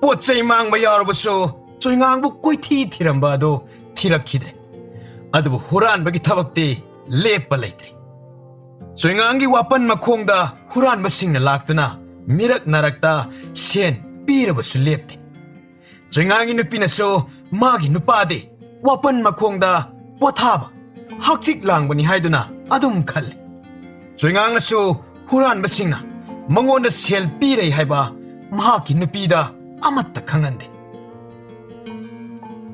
ꯄꯣꯠ ꯆꯩ ꯃꯥꯡꯕ ꯌꯥꯎꯔꯕꯁꯨ ꯆꯣꯏꯉꯥꯡꯕꯨ ꯀꯣꯏꯊꯤ ꯊꯤꯔꯝꯕ ꯑꯗꯨ ꯊꯤꯔꯛꯈꯤꯗ꯭ꯔꯦ꯫ ꯑꯗꯨꯕꯨ ꯍꯨꯔꯥꯟꯕꯒꯤ ꯊꯕꯛꯇꯤ ꯂꯦꯞꯄ ꯂꯩꯇ꯭ꯔꯦ꯫ ꯆꯣꯏꯉꯥꯡꯒꯤ ꯋꯥꯄꯟ ꯃꯈꯣꯡꯗ ꯍꯨꯔꯥꯟꯕꯁꯤꯡꯅ ꯂꯥꯛꯇꯨꯅ ꯃꯤꯔꯛ ꯅꯥꯔꯛꯇ ꯁꯦꯟ ꯄꯤꯔꯕꯁꯨ ꯂꯦꯞꯇꯦ꯫ ꯆꯣꯏꯉꯥꯡꯒꯤ ꯅꯨꯄꯤꯅꯁꯨ ꯃꯥꯒꯤ ꯅꯨꯄꯥꯗꯤ ꯋꯥꯄꯟ ꯃꯈꯣꯡꯗ ꯄꯣꯊꯥꯕ, ꯍꯛꯆꯤꯛ ꯂꯥꯡꯕꯅꯤ ꯍꯥꯏꯗꯨꯅ ꯑꯗꯨꯝ ꯈꯜꯂꯤ꯫ ꯆꯣꯏꯉꯥꯡꯅꯁꯨ ꯍꯨꯔꯥꯟꯕꯁꯤꯡꯅ ꯃꯉꯣꯟꯗ ꯁꯦꯜ ꯄꯤꯔꯦ ꯍꯥꯏꯕ ꯃꯍꯥꯛꯀꯤ ꯅꯨꯄꯤꯗ ꯑꯃꯠꯇ ꯈꯪꯍꯟꯗꯦ꯫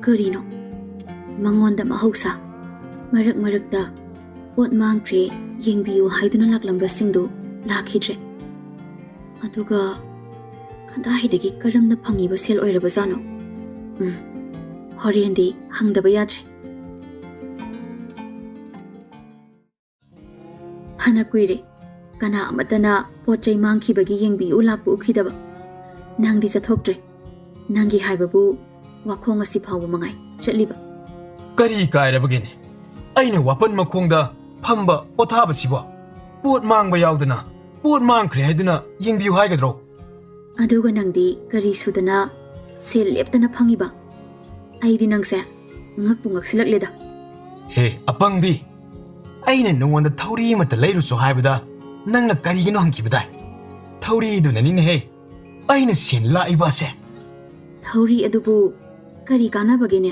ꯀꯔꯤꯅꯣ? ꯃꯉꯣꯟꯗ ꯃꯍꯧꯁꯥ ꯃꯔꯛ ꯃꯔꯛꯇ ꯄꯣꯠ ꯃꯥꯡꯈ꯭ꯔꯦ, ꯌꯦꯡꯕꯤꯌꯨ ꯍꯥꯏꯗꯨꯅ ꯂꯥꯛꯂꯝꯕꯁꯤꯡꯗꯨ ꯂꯥꯛꯈꯤꯗ꯭ꯔꯦ꯫ ꯑꯗꯨꯒ ꯀꯗꯥꯏꯗꯒꯤ ꯀꯔꯝꯅ ꯐꯪꯉꯤꯕ ꯁꯦꯜ ꯑꯣꯏꯔꯕꯖꯥꯠꯅꯣ? ꯎꯝ, ꯍꯣꯔꯦꯟꯗꯤ ꯍꯪꯗꯕ ꯌꯥꯗ꯭ꯔꯦ꯫ ꯐꯅ ꯀꯨꯏꯔꯦ ꯀꯅꯥ ꯑꯃꯠꯇꯅ ꯄꯣꯠ ꯆꯩ ꯃꯥꯡꯈꯤꯕꯒꯤ ꯌꯦꯡꯕꯤꯌꯨ ꯂꯥꯛꯄ ꯎꯈꯤꯗꯕ꯫ ꯅꯪꯗꯤ ꯆꯠꯊꯣꯛꯇ꯭ꯔꯦ꯫ ꯅꯪꯒꯤ ꯍꯥꯏꯕꯕꯨ ꯋꯥꯈꯣꯡ ꯑꯁꯤ ꯐꯥꯎꯕ ꯃꯉꯥꯏ ꯆꯠꯂꯤꯕ꯫ ꯀꯔꯤ ꯀꯥꯏꯔꯕꯒꯦꯅꯦ? ꯑꯩꯅ ꯋꯥꯄꯟ ꯃꯈꯣꯡꯗ ꯐꯝꯕ ꯄꯣꯊꯥꯕꯁꯤꯕꯣ ꯄꯣꯠ ꯃꯥꯡꯕ ꯌꯥꯎꯗꯅ ꯄꯣꯠ ꯃꯥꯡꯈ꯭ꯔꯦ ꯍꯥꯏꯗꯨꯅ ꯌꯦꯡꯕꯤꯌꯨ ꯍꯥꯏꯒꯗ꯭ꯔꯣ? ꯑꯗꯨꯒ ꯅꯪꯗꯤ ꯀꯔꯤ ꯁꯨꯗꯅ ꯁꯦꯜ ꯂꯦꯞꯇꯅ ꯐꯪꯉꯤꯕ? ꯑꯩꯗꯤ ꯅꯪꯁꯦ ꯉꯛꯄꯨ ꯉꯛꯁꯤꯜꯂꯛꯂꯦꯗ꯫ ꯍꯦ ꯑꯄꯪꯕꯤ, ꯑꯩꯅ ꯅꯉꯣꯟꯗ ꯊꯧꯔꯤ ꯑꯃꯠꯇ ꯂꯩꯔꯨꯆꯣ ꯍꯥꯏꯕꯗ ꯅꯪꯅ ꯀꯔꯤꯒꯤꯅꯣ ꯍꯪꯈꯤꯕꯗꯥꯏ? ꯊꯧꯔꯤꯗꯨꯅꯅꯤꯅꯦꯍꯦ ꯑꯩꯅ ꯁꯦꯟ ꯂꯥꯛꯏꯕ ꯑꯁꯦ꯫ ꯊꯧꯔꯤ ꯑꯗꯨꯕꯨ ꯀꯔꯤ ꯀꯥꯟꯅꯕꯒꯦꯅꯦ?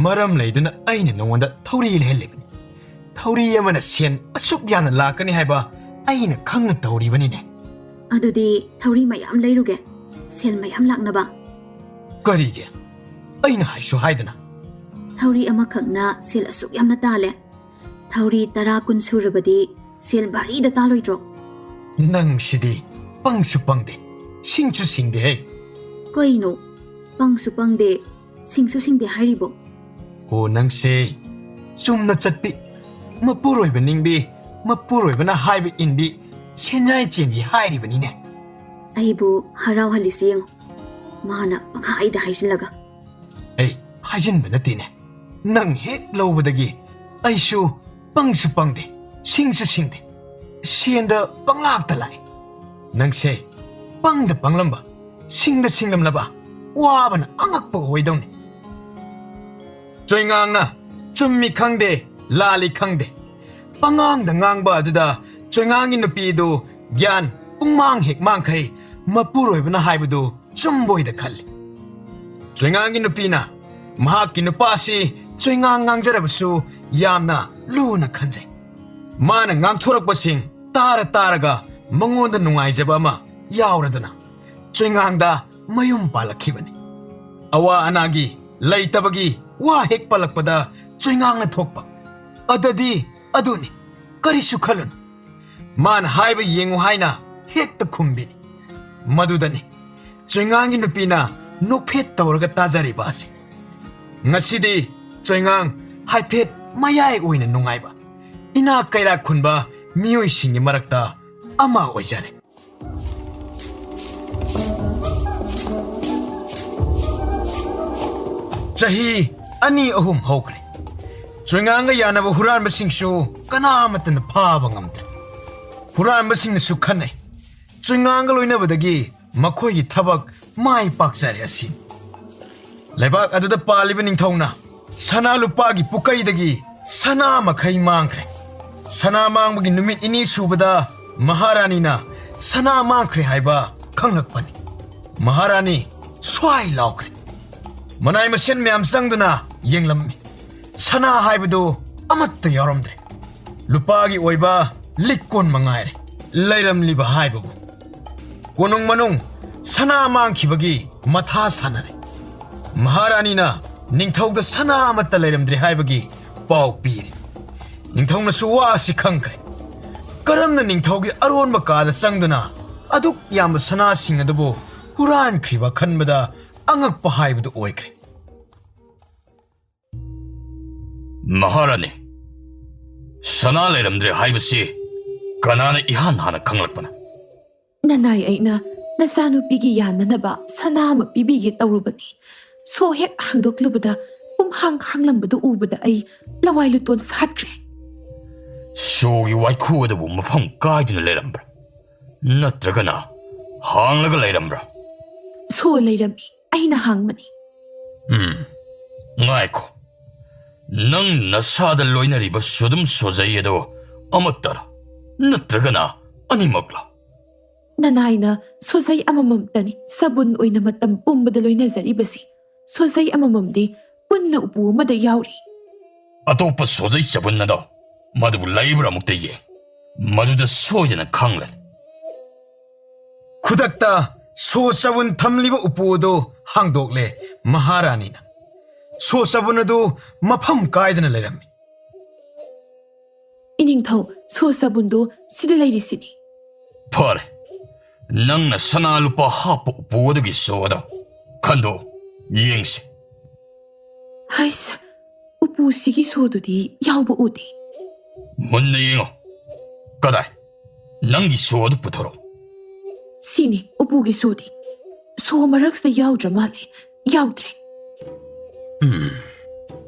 ꯃꯔꯝ ꯂꯩꯗꯨꯅ ꯑꯩꯅ ꯅꯉꯣꯟꯗ ꯊꯧꯔꯤ ꯂꯩꯍꯜꯂꯤꯕꯅꯤ꯫ ꯊꯧꯔꯤ ꯑꯃꯅ ꯁꯦꯟ ꯑꯁꯨꯛ ꯌꯥꯝꯅ ꯂꯥꯛꯀꯅꯤ ꯍꯥꯏꯕ ꯑꯩꯅ ꯈꯪꯅ ꯇꯧꯔꯤꯕꯅꯤꯅꯦ꯫ ꯑꯗꯨꯗꯤ ꯊꯧꯔꯤ ꯃꯌꯥꯝ ꯂꯩꯔꯨꯒꯦ, ꯁꯦꯜ ꯃꯌꯥꯝ ꯂꯥꯛꯅꯕ꯫ ꯀꯔꯤꯒꯤ? ꯑꯩꯅ ꯍꯥꯏꯁꯨ ꯍꯥꯏꯗꯅ꯫ ꯊꯧꯔꯤ ꯑꯃꯈꯛꯅ ꯁꯦꯜ ꯑꯁꯨꯛ ꯌꯥꯝꯅ ꯇꯥꯜꯂꯦ꯫ ꯊꯧꯔꯤ ꯇꯔꯥ ꯀꯨꯟ ꯁꯨꯔꯕꯗꯤ ꯁꯦꯜ ꯚꯥꯔꯤꯗ ꯇꯥꯜꯂꯣꯏꯗ꯭ꯔꯣ? ꯅꯪꯁꯤꯗꯤ ꯄꯪꯁꯨ ꯄꯪꯗꯦ, ꯁꯤꯡꯁꯨ ꯁꯤꯡꯗꯦꯍꯦ꯫ ꯀꯩꯅꯣ? ꯄꯪꯁꯨ ꯄꯪꯗꯦ, ꯁꯤꯡꯁꯨ ꯁꯤꯡꯗꯦ ꯍꯥꯏꯔꯤꯕꯣ? ꯑꯣ, ꯅꯪꯁꯦ ꯆꯨꯝꯅ ꯆꯠꯄꯤ, ꯃꯄꯨꯔꯣꯏꯕ ꯅꯤꯡꯕꯤ, ꯃꯄꯨꯔꯣꯏꯕꯅ ꯍꯥꯏꯕ ꯏꯟꯕꯤ, ꯁꯦꯟꯌꯥꯏ ꯆꯦꯟꯕꯤ ꯍꯥꯏꯔꯤꯕꯅꯤꯅꯦ꯫ ꯑꯩꯕꯨ ꯍꯔꯥꯎꯍꯜꯂꯤꯁꯤ ꯌꯦꯡꯉꯨ, ꯃꯥꯅ ꯄꯪꯍꯥꯏꯗ ꯍꯥꯏꯖꯤꯜꯂꯒ꯫ ꯑꯩ ꯍꯥꯏꯖꯤꯟꯕ ꯅꯠꯇꯦꯅꯦ, ꯅꯪ ꯍꯦꯛ ꯂꯧꯕꯗꯒꯤ ꯑꯩꯁꯨ ꯄꯪꯁꯨ ꯄꯪꯗꯦ, ꯁꯤꯡꯁꯨ ꯁꯤꯡꯗꯦ, ꯁꯦꯟꯗ ꯄꯪꯂꯥꯛꯇ ꯂꯥꯛꯏ꯫ ꯅꯪꯁꯦ ꯄꯪꯗ ꯄꯪꯂꯝꯕ, ꯁꯤꯡꯗ ꯁꯤꯡꯂꯝꯂꯕ ꯋꯥꯕꯅ ꯑꯉꯛꯄ ꯑꯣꯏꯗꯧꯅꯤ꯫ ꯆꯣꯏꯉꯥꯡꯅ ꯆꯨꯝꯃꯤ ꯈꯪꯗꯦ, ꯂꯥꯜꯂꯤ ꯈꯪꯗꯦ, ꯄꯉꯥꯡꯗ ꯉꯥꯡꯕ ꯑꯗꯨꯗ ꯆꯣꯏꯉꯥꯡꯒꯤ ꯅꯨꯄꯤꯗꯨ ꯒ꯭ꯌꯥꯟ ꯄꯨꯡꯃꯥꯡ ꯍꯦꯛ ꯃꯥꯡꯈꯩ ꯃꯄꯨꯔꯣꯏꯕꯅ ꯍꯥꯏꯕꯗꯨ ꯆꯨꯝꯕꯣꯏꯗ ꯈꯜꯂꯤ꯫ ꯆꯣꯏꯉꯥꯡꯒꯤ ꯅꯨꯄꯤꯅ ꯃꯍꯥꯛꯀꯤ ꯅꯨꯄꯥꯁꯤ ꯆꯣꯏꯉꯥꯡ ꯉꯥꯡꯖꯔꯕꯁꯨ ꯌꯥꯝꯅ ꯂꯨꯅ ꯈꯟꯖꯩ꯫ ꯃꯥꯅ ꯉꯥꯡꯊꯣꯔꯛꯄꯁꯤꯡ ꯇꯥꯔ ꯇꯥꯔꯒ ꯃꯉꯣꯟꯗ ꯅꯨꯡꯉꯥꯏꯖꯕ ꯑꯃ ꯌꯥꯎꯔꯗꯨꯅ ꯆꯣꯏꯉꯥꯡꯗ ꯃꯌꯨꯝ ꯄꯥꯜꯂꯛꯈꯤꯕꯅꯤ꯫ ꯑꯋꯥ ꯑꯅꯥꯒꯤ ꯂꯩꯇꯕꯒꯤ ꯋꯥ ꯍꯦꯛ ꯄꯜꯂꯛꯄꯗ ꯆꯣꯏꯉꯥꯡꯅ ꯊꯣꯛꯄ ꯑꯗꯨꯗꯤ ꯑꯗꯨꯅꯤ, ꯀꯔꯤꯁꯨ ꯈꯜꯂꯨꯅꯨ꯫ ꯃꯥꯅ ꯍꯥꯏꯕ ꯌꯦꯡꯉꯨ ꯍꯥꯏꯅ ꯍꯦꯛꯇ ꯈꯨꯝꯕꯤꯅꯤ꯫ ꯃꯗꯨꯗꯅꯤ ꯆꯣꯏꯉꯥꯡꯒꯤ ꯅꯨꯄꯤꯅ ꯅꯣꯛꯐꯦꯠ ꯇꯧꯔꯒ ꯇꯥꯖꯔꯤꯕ ꯑꯁꯤ꯫ ꯉꯁꯤꯗꯤ ꯆꯣꯏꯉꯥꯡ ꯍꯥꯏꯐꯦꯠ ꯃꯌꯥꯏ ꯑꯣꯏꯅ ꯅꯨꯡꯉꯥꯏꯕ, ꯏꯅꯥꯛ ꯀꯩꯔꯥꯛ ꯈꯨꯟꯕ ꯃꯤꯑꯣꯏꯁꯤꯡꯒꯤ ꯃꯔꯛꯇ ꯑꯃ ꯑꯣꯏꯖꯔꯦ꯫ ꯆꯍꯤ ꯑꯅꯤ ꯑꯍꯨꯝ ꯍꯧꯈ꯭ꯔꯦ꯫ ꯆꯣꯏꯉꯥꯡꯒ ꯌꯥꯅꯕ ꯍꯨꯔꯥꯟꯕꯁꯤꯡꯁꯨ ꯀꯅꯥꯃꯠꯇꯅ ꯐꯥꯕ ꯉꯝꯗ꯭ꯔꯦ꯫ ꯍꯨꯔꯥꯟꯕꯁꯤꯡꯅꯁꯨ ꯈꯟꯅꯩ, ꯆꯣꯏꯉꯥꯡꯒ ꯂꯣꯏꯅꯕꯗꯒꯤ ꯃꯈꯣꯏꯒꯤ ꯊꯕꯛ ꯃꯥꯏ ꯄꯥꯛꯆꯔꯦ ꯑꯁꯤ꯫ ꯂꯩꯕꯥꯛ ꯑꯗꯨꯗ ꯄꯥꯜꯂꯤꯕ ꯅꯤꯡꯊꯧꯅ ꯁꯅꯥ ꯂꯨꯄꯥꯒꯤ ꯄꯨꯀꯩꯗꯒꯤ ꯁꯅꯥ ꯃꯈꯩ ꯃꯥꯡꯈ꯭ꯔꯦ꯫ ꯁꯅꯥ ꯃꯥꯡꯕꯒꯤ ꯅꯨꯃꯤꯠ ꯅꯤꯅꯤ ꯁꯨꯕꯗ ꯃꯍꯥꯔꯥꯅꯤꯅ ꯁꯅꯥ ꯃꯥꯡꯈ꯭ꯔꯦ ꯍꯥꯏꯕ ꯈꯪꯂꯛꯄꯅꯤ꯫ ꯃꯍꯥꯔꯥꯅꯤ ꯁ꯭ꯋꯥꯏ ꯂꯥꯎꯈ꯭ꯔꯦ꯫ ꯃꯅꯥꯏ ꯃꯁꯤꯟ ꯃꯌꯥꯝ ꯆꯪꯗꯨꯅ ꯌꯦꯡꯂꯝꯃꯤ꯫ ꯁꯅꯥ ꯍꯥꯏꯕꯗꯨ ꯑꯃꯠꯇ ꯌꯥꯎꯔꯝꯗ꯭ꯔꯦ꯫ ꯂꯨꯄꯥꯒꯤ ꯑꯣꯏꯕ ꯂꯤꯛ ꯀꯣꯟ ꯃꯉꯥꯏꯔꯦ ꯂꯩꯔꯝꯂꯤꯕ ꯍꯥꯏꯕꯕꯨ꯫ ꯀꯣꯅꯨꯡ ꯃꯅꯨꯡ ꯁꯅꯥ ꯃꯥꯡꯈꯤꯕꯒꯤ ꯃꯊꯥ ꯁꯥꯟꯅꯔꯦ꯫ ꯃꯍꯥꯔꯥꯅꯤꯅ ꯅꯤꯡꯊꯧꯗ ꯁꯅꯥ ꯑꯃꯠꯇ ꯂꯩꯔꯝꯗ꯭ꯔꯦ ꯍꯥꯏꯕꯒꯤ ꯄꯥꯎ ꯄꯤꯔꯦ꯫ ꯅꯤꯡꯊꯧꯅꯁꯨ ꯋꯥ ꯑꯁꯤ ꯈꯪꯈ꯭ꯔꯦ꯫ ꯀꯔꯝꯅ ꯅꯤꯡꯊꯧꯒꯤ ꯑꯔꯣꯟꯕ ꯀꯥꯗ ꯆꯪꯗꯨꯅ ꯑꯗꯨꯛ ꯌꯥꯝꯕ ꯁꯅꯥꯁꯤꯡ ꯑꯗꯨꯕꯨ ꯍꯨꯔꯥꯟꯈ꯭ꯔꯤꯕ ꯈꯟꯕꯗ ꯑꯉꯛꯄ ꯍꯥꯏꯕꯗꯨ ꯑꯣꯏꯈ꯭ꯔꯦ꯫ ꯃꯍꯥꯔꯥꯅꯤ, ꯁꯅꯥ ꯂꯩꯔꯝꯗ꯭ꯔꯦ ꯍꯥꯏꯕꯁꯤ ꯀꯅꯥꯅ ꯏꯍꯥꯟ ꯍꯥꯟꯅ ꯈꯪꯂꯛꯄꯅꯣ? ꯅꯅꯥꯏ ꯑꯩꯅ ꯅꯆꯥꯅꯨꯄꯤꯒꯤ ꯌꯥꯅꯅꯕ ꯁꯅꯥ ꯑꯃ ꯄꯤꯕꯤꯒꯦ ꯇꯧꯔꯨꯕꯅꯤ꯫ ꯁꯣ ꯍꯦꯛ ꯍꯥꯡꯗꯣꯛꯂꯨꯕꯗ ꯄꯨꯝꯍꯥꯡ ꯍꯥꯡꯂꯝꯕꯗꯨ ꯎꯕꯗ ꯑꯩ ꯂꯋꯥꯏ ꯂꯨꯇꯣꯟ ꯁꯥꯠꯈ꯭ꯔꯦ꯫ ꯁꯣꯒꯤ ꯋꯥꯏꯈꯨ ꯑꯗꯨꯕꯨ ꯃꯐꯝ ꯀꯥꯏꯗꯨꯅ ꯂꯩꯔꯝꯕ꯭ꯔꯥ? ꯅꯠꯇ꯭ꯔꯒꯅ ꯍꯥꯡꯂꯒ ꯂꯩꯔꯝꯕ꯭ꯔꯥ? ꯁꯣ ꯂꯩꯔꯝꯃꯤ, ꯑꯩꯅ ꯍꯥꯡꯕꯅꯤ꯫ ꯎꯝ, ꯉꯥꯏꯈꯣ꯫ ꯅꯪ ꯅꯁꯥꯗ ꯂꯣꯏꯅꯔꯤꯕ ꯁꯨꯗꯨꯝ ꯁꯣꯖꯩ ꯑꯗꯣ ꯑꯃꯠꯇꯔ? ꯅꯠꯇ꯭ꯔꯒꯅ ꯑꯅꯤꯃꯛꯂ? ꯅꯅꯥꯏꯅ ꯁꯣꯖꯩ ꯑꯃꯃꯝꯇꯅꯤ ꯁꯥꯕꯨꯟ ꯑꯣꯏꯅ ꯃꯇꯝ ꯄꯨꯝꯕꯗ ꯂꯣꯏꯅꯖꯔꯤꯕꯁꯤ꯫ ꯁꯣꯖꯩ ꯑꯃꯃꯝꯗꯤ ꯄꯨꯟꯅ ꯎꯄꯨ ꯑꯃꯗ ꯌꯥꯎꯔꯤ꯫ ꯑꯇꯣꯞꯄ ꯁꯣꯖꯩ ꯆꯕꯨꯟ ꯑꯗꯣ ꯃꯗꯨꯕꯨ ꯂꯩꯕ꯭ꯔꯥ ꯑꯃꯨꯛꯇ ꯌꯦꯡ꯫ ꯃꯗꯨꯗ ꯁꯣꯏꯗꯅ ꯈꯪꯂꯅꯤ꯫ ꯈꯨꯗꯛꯇ ꯁꯣ ꯆꯕꯨꯟ ꯊꯝꯂꯤꯕ ꯎꯄꯨ ꯑꯗꯨ ꯍꯥꯡꯗꯣꯛꯂꯦ ꯃꯍꯥꯔꯥꯅꯤꯅ꯫ ꯁꯣ ꯆꯕꯨꯟ ꯑꯗꯨ ꯃꯐꯝ ꯀꯥꯏꯗꯅ ꯂꯩꯔꯝꯃꯤ꯫ ꯏꯅꯤꯡꯊꯧ, ꯁꯣ ꯆꯕꯨꯟꯗꯨ ꯁꯤꯗ ꯂꯩꯔꯤꯁꯤꯅꯤ꯫ ꯐꯔꯦ, ꯅꯪꯅ ꯁꯅꯥ ꯂꯨꯄꯥ ꯍꯥꯞꯄ ꯎꯄꯨ ꯑꯗꯨꯒꯤ ꯁꯣ ꯑꯗꯣ ꯈꯟꯗꯣꯛꯎ, ꯌꯦꯡꯁꯤ꯫ ꯍꯩꯁ, ꯎꯄꯨꯁꯤꯒꯤ ꯁꯣꯗꯨꯗꯤ ꯌꯥꯎꯕ ꯎꯗꯦ꯫ ꯃꯨꯟꯅ ꯌꯦꯡꯉꯣ꯫ ꯀꯗꯥꯏ? ꯅꯪꯒꯤ ꯁꯣ ꯑꯗꯨ ꯄꯨꯊꯣꯔꯛꯎ꯫ ꯁꯤꯅꯤ ꯎꯄꯨꯒꯤ ꯁꯣꯗꯤ꯫ ꯁꯣ ꯃꯔꯛꯁꯤꯗ ꯌꯥꯎꯗ꯭ꯔ ꯃꯥꯜꯂꯦ꯫ ꯌꯥꯎꯗ꯭ꯔꯦ꯫ ꯎꯝ꯫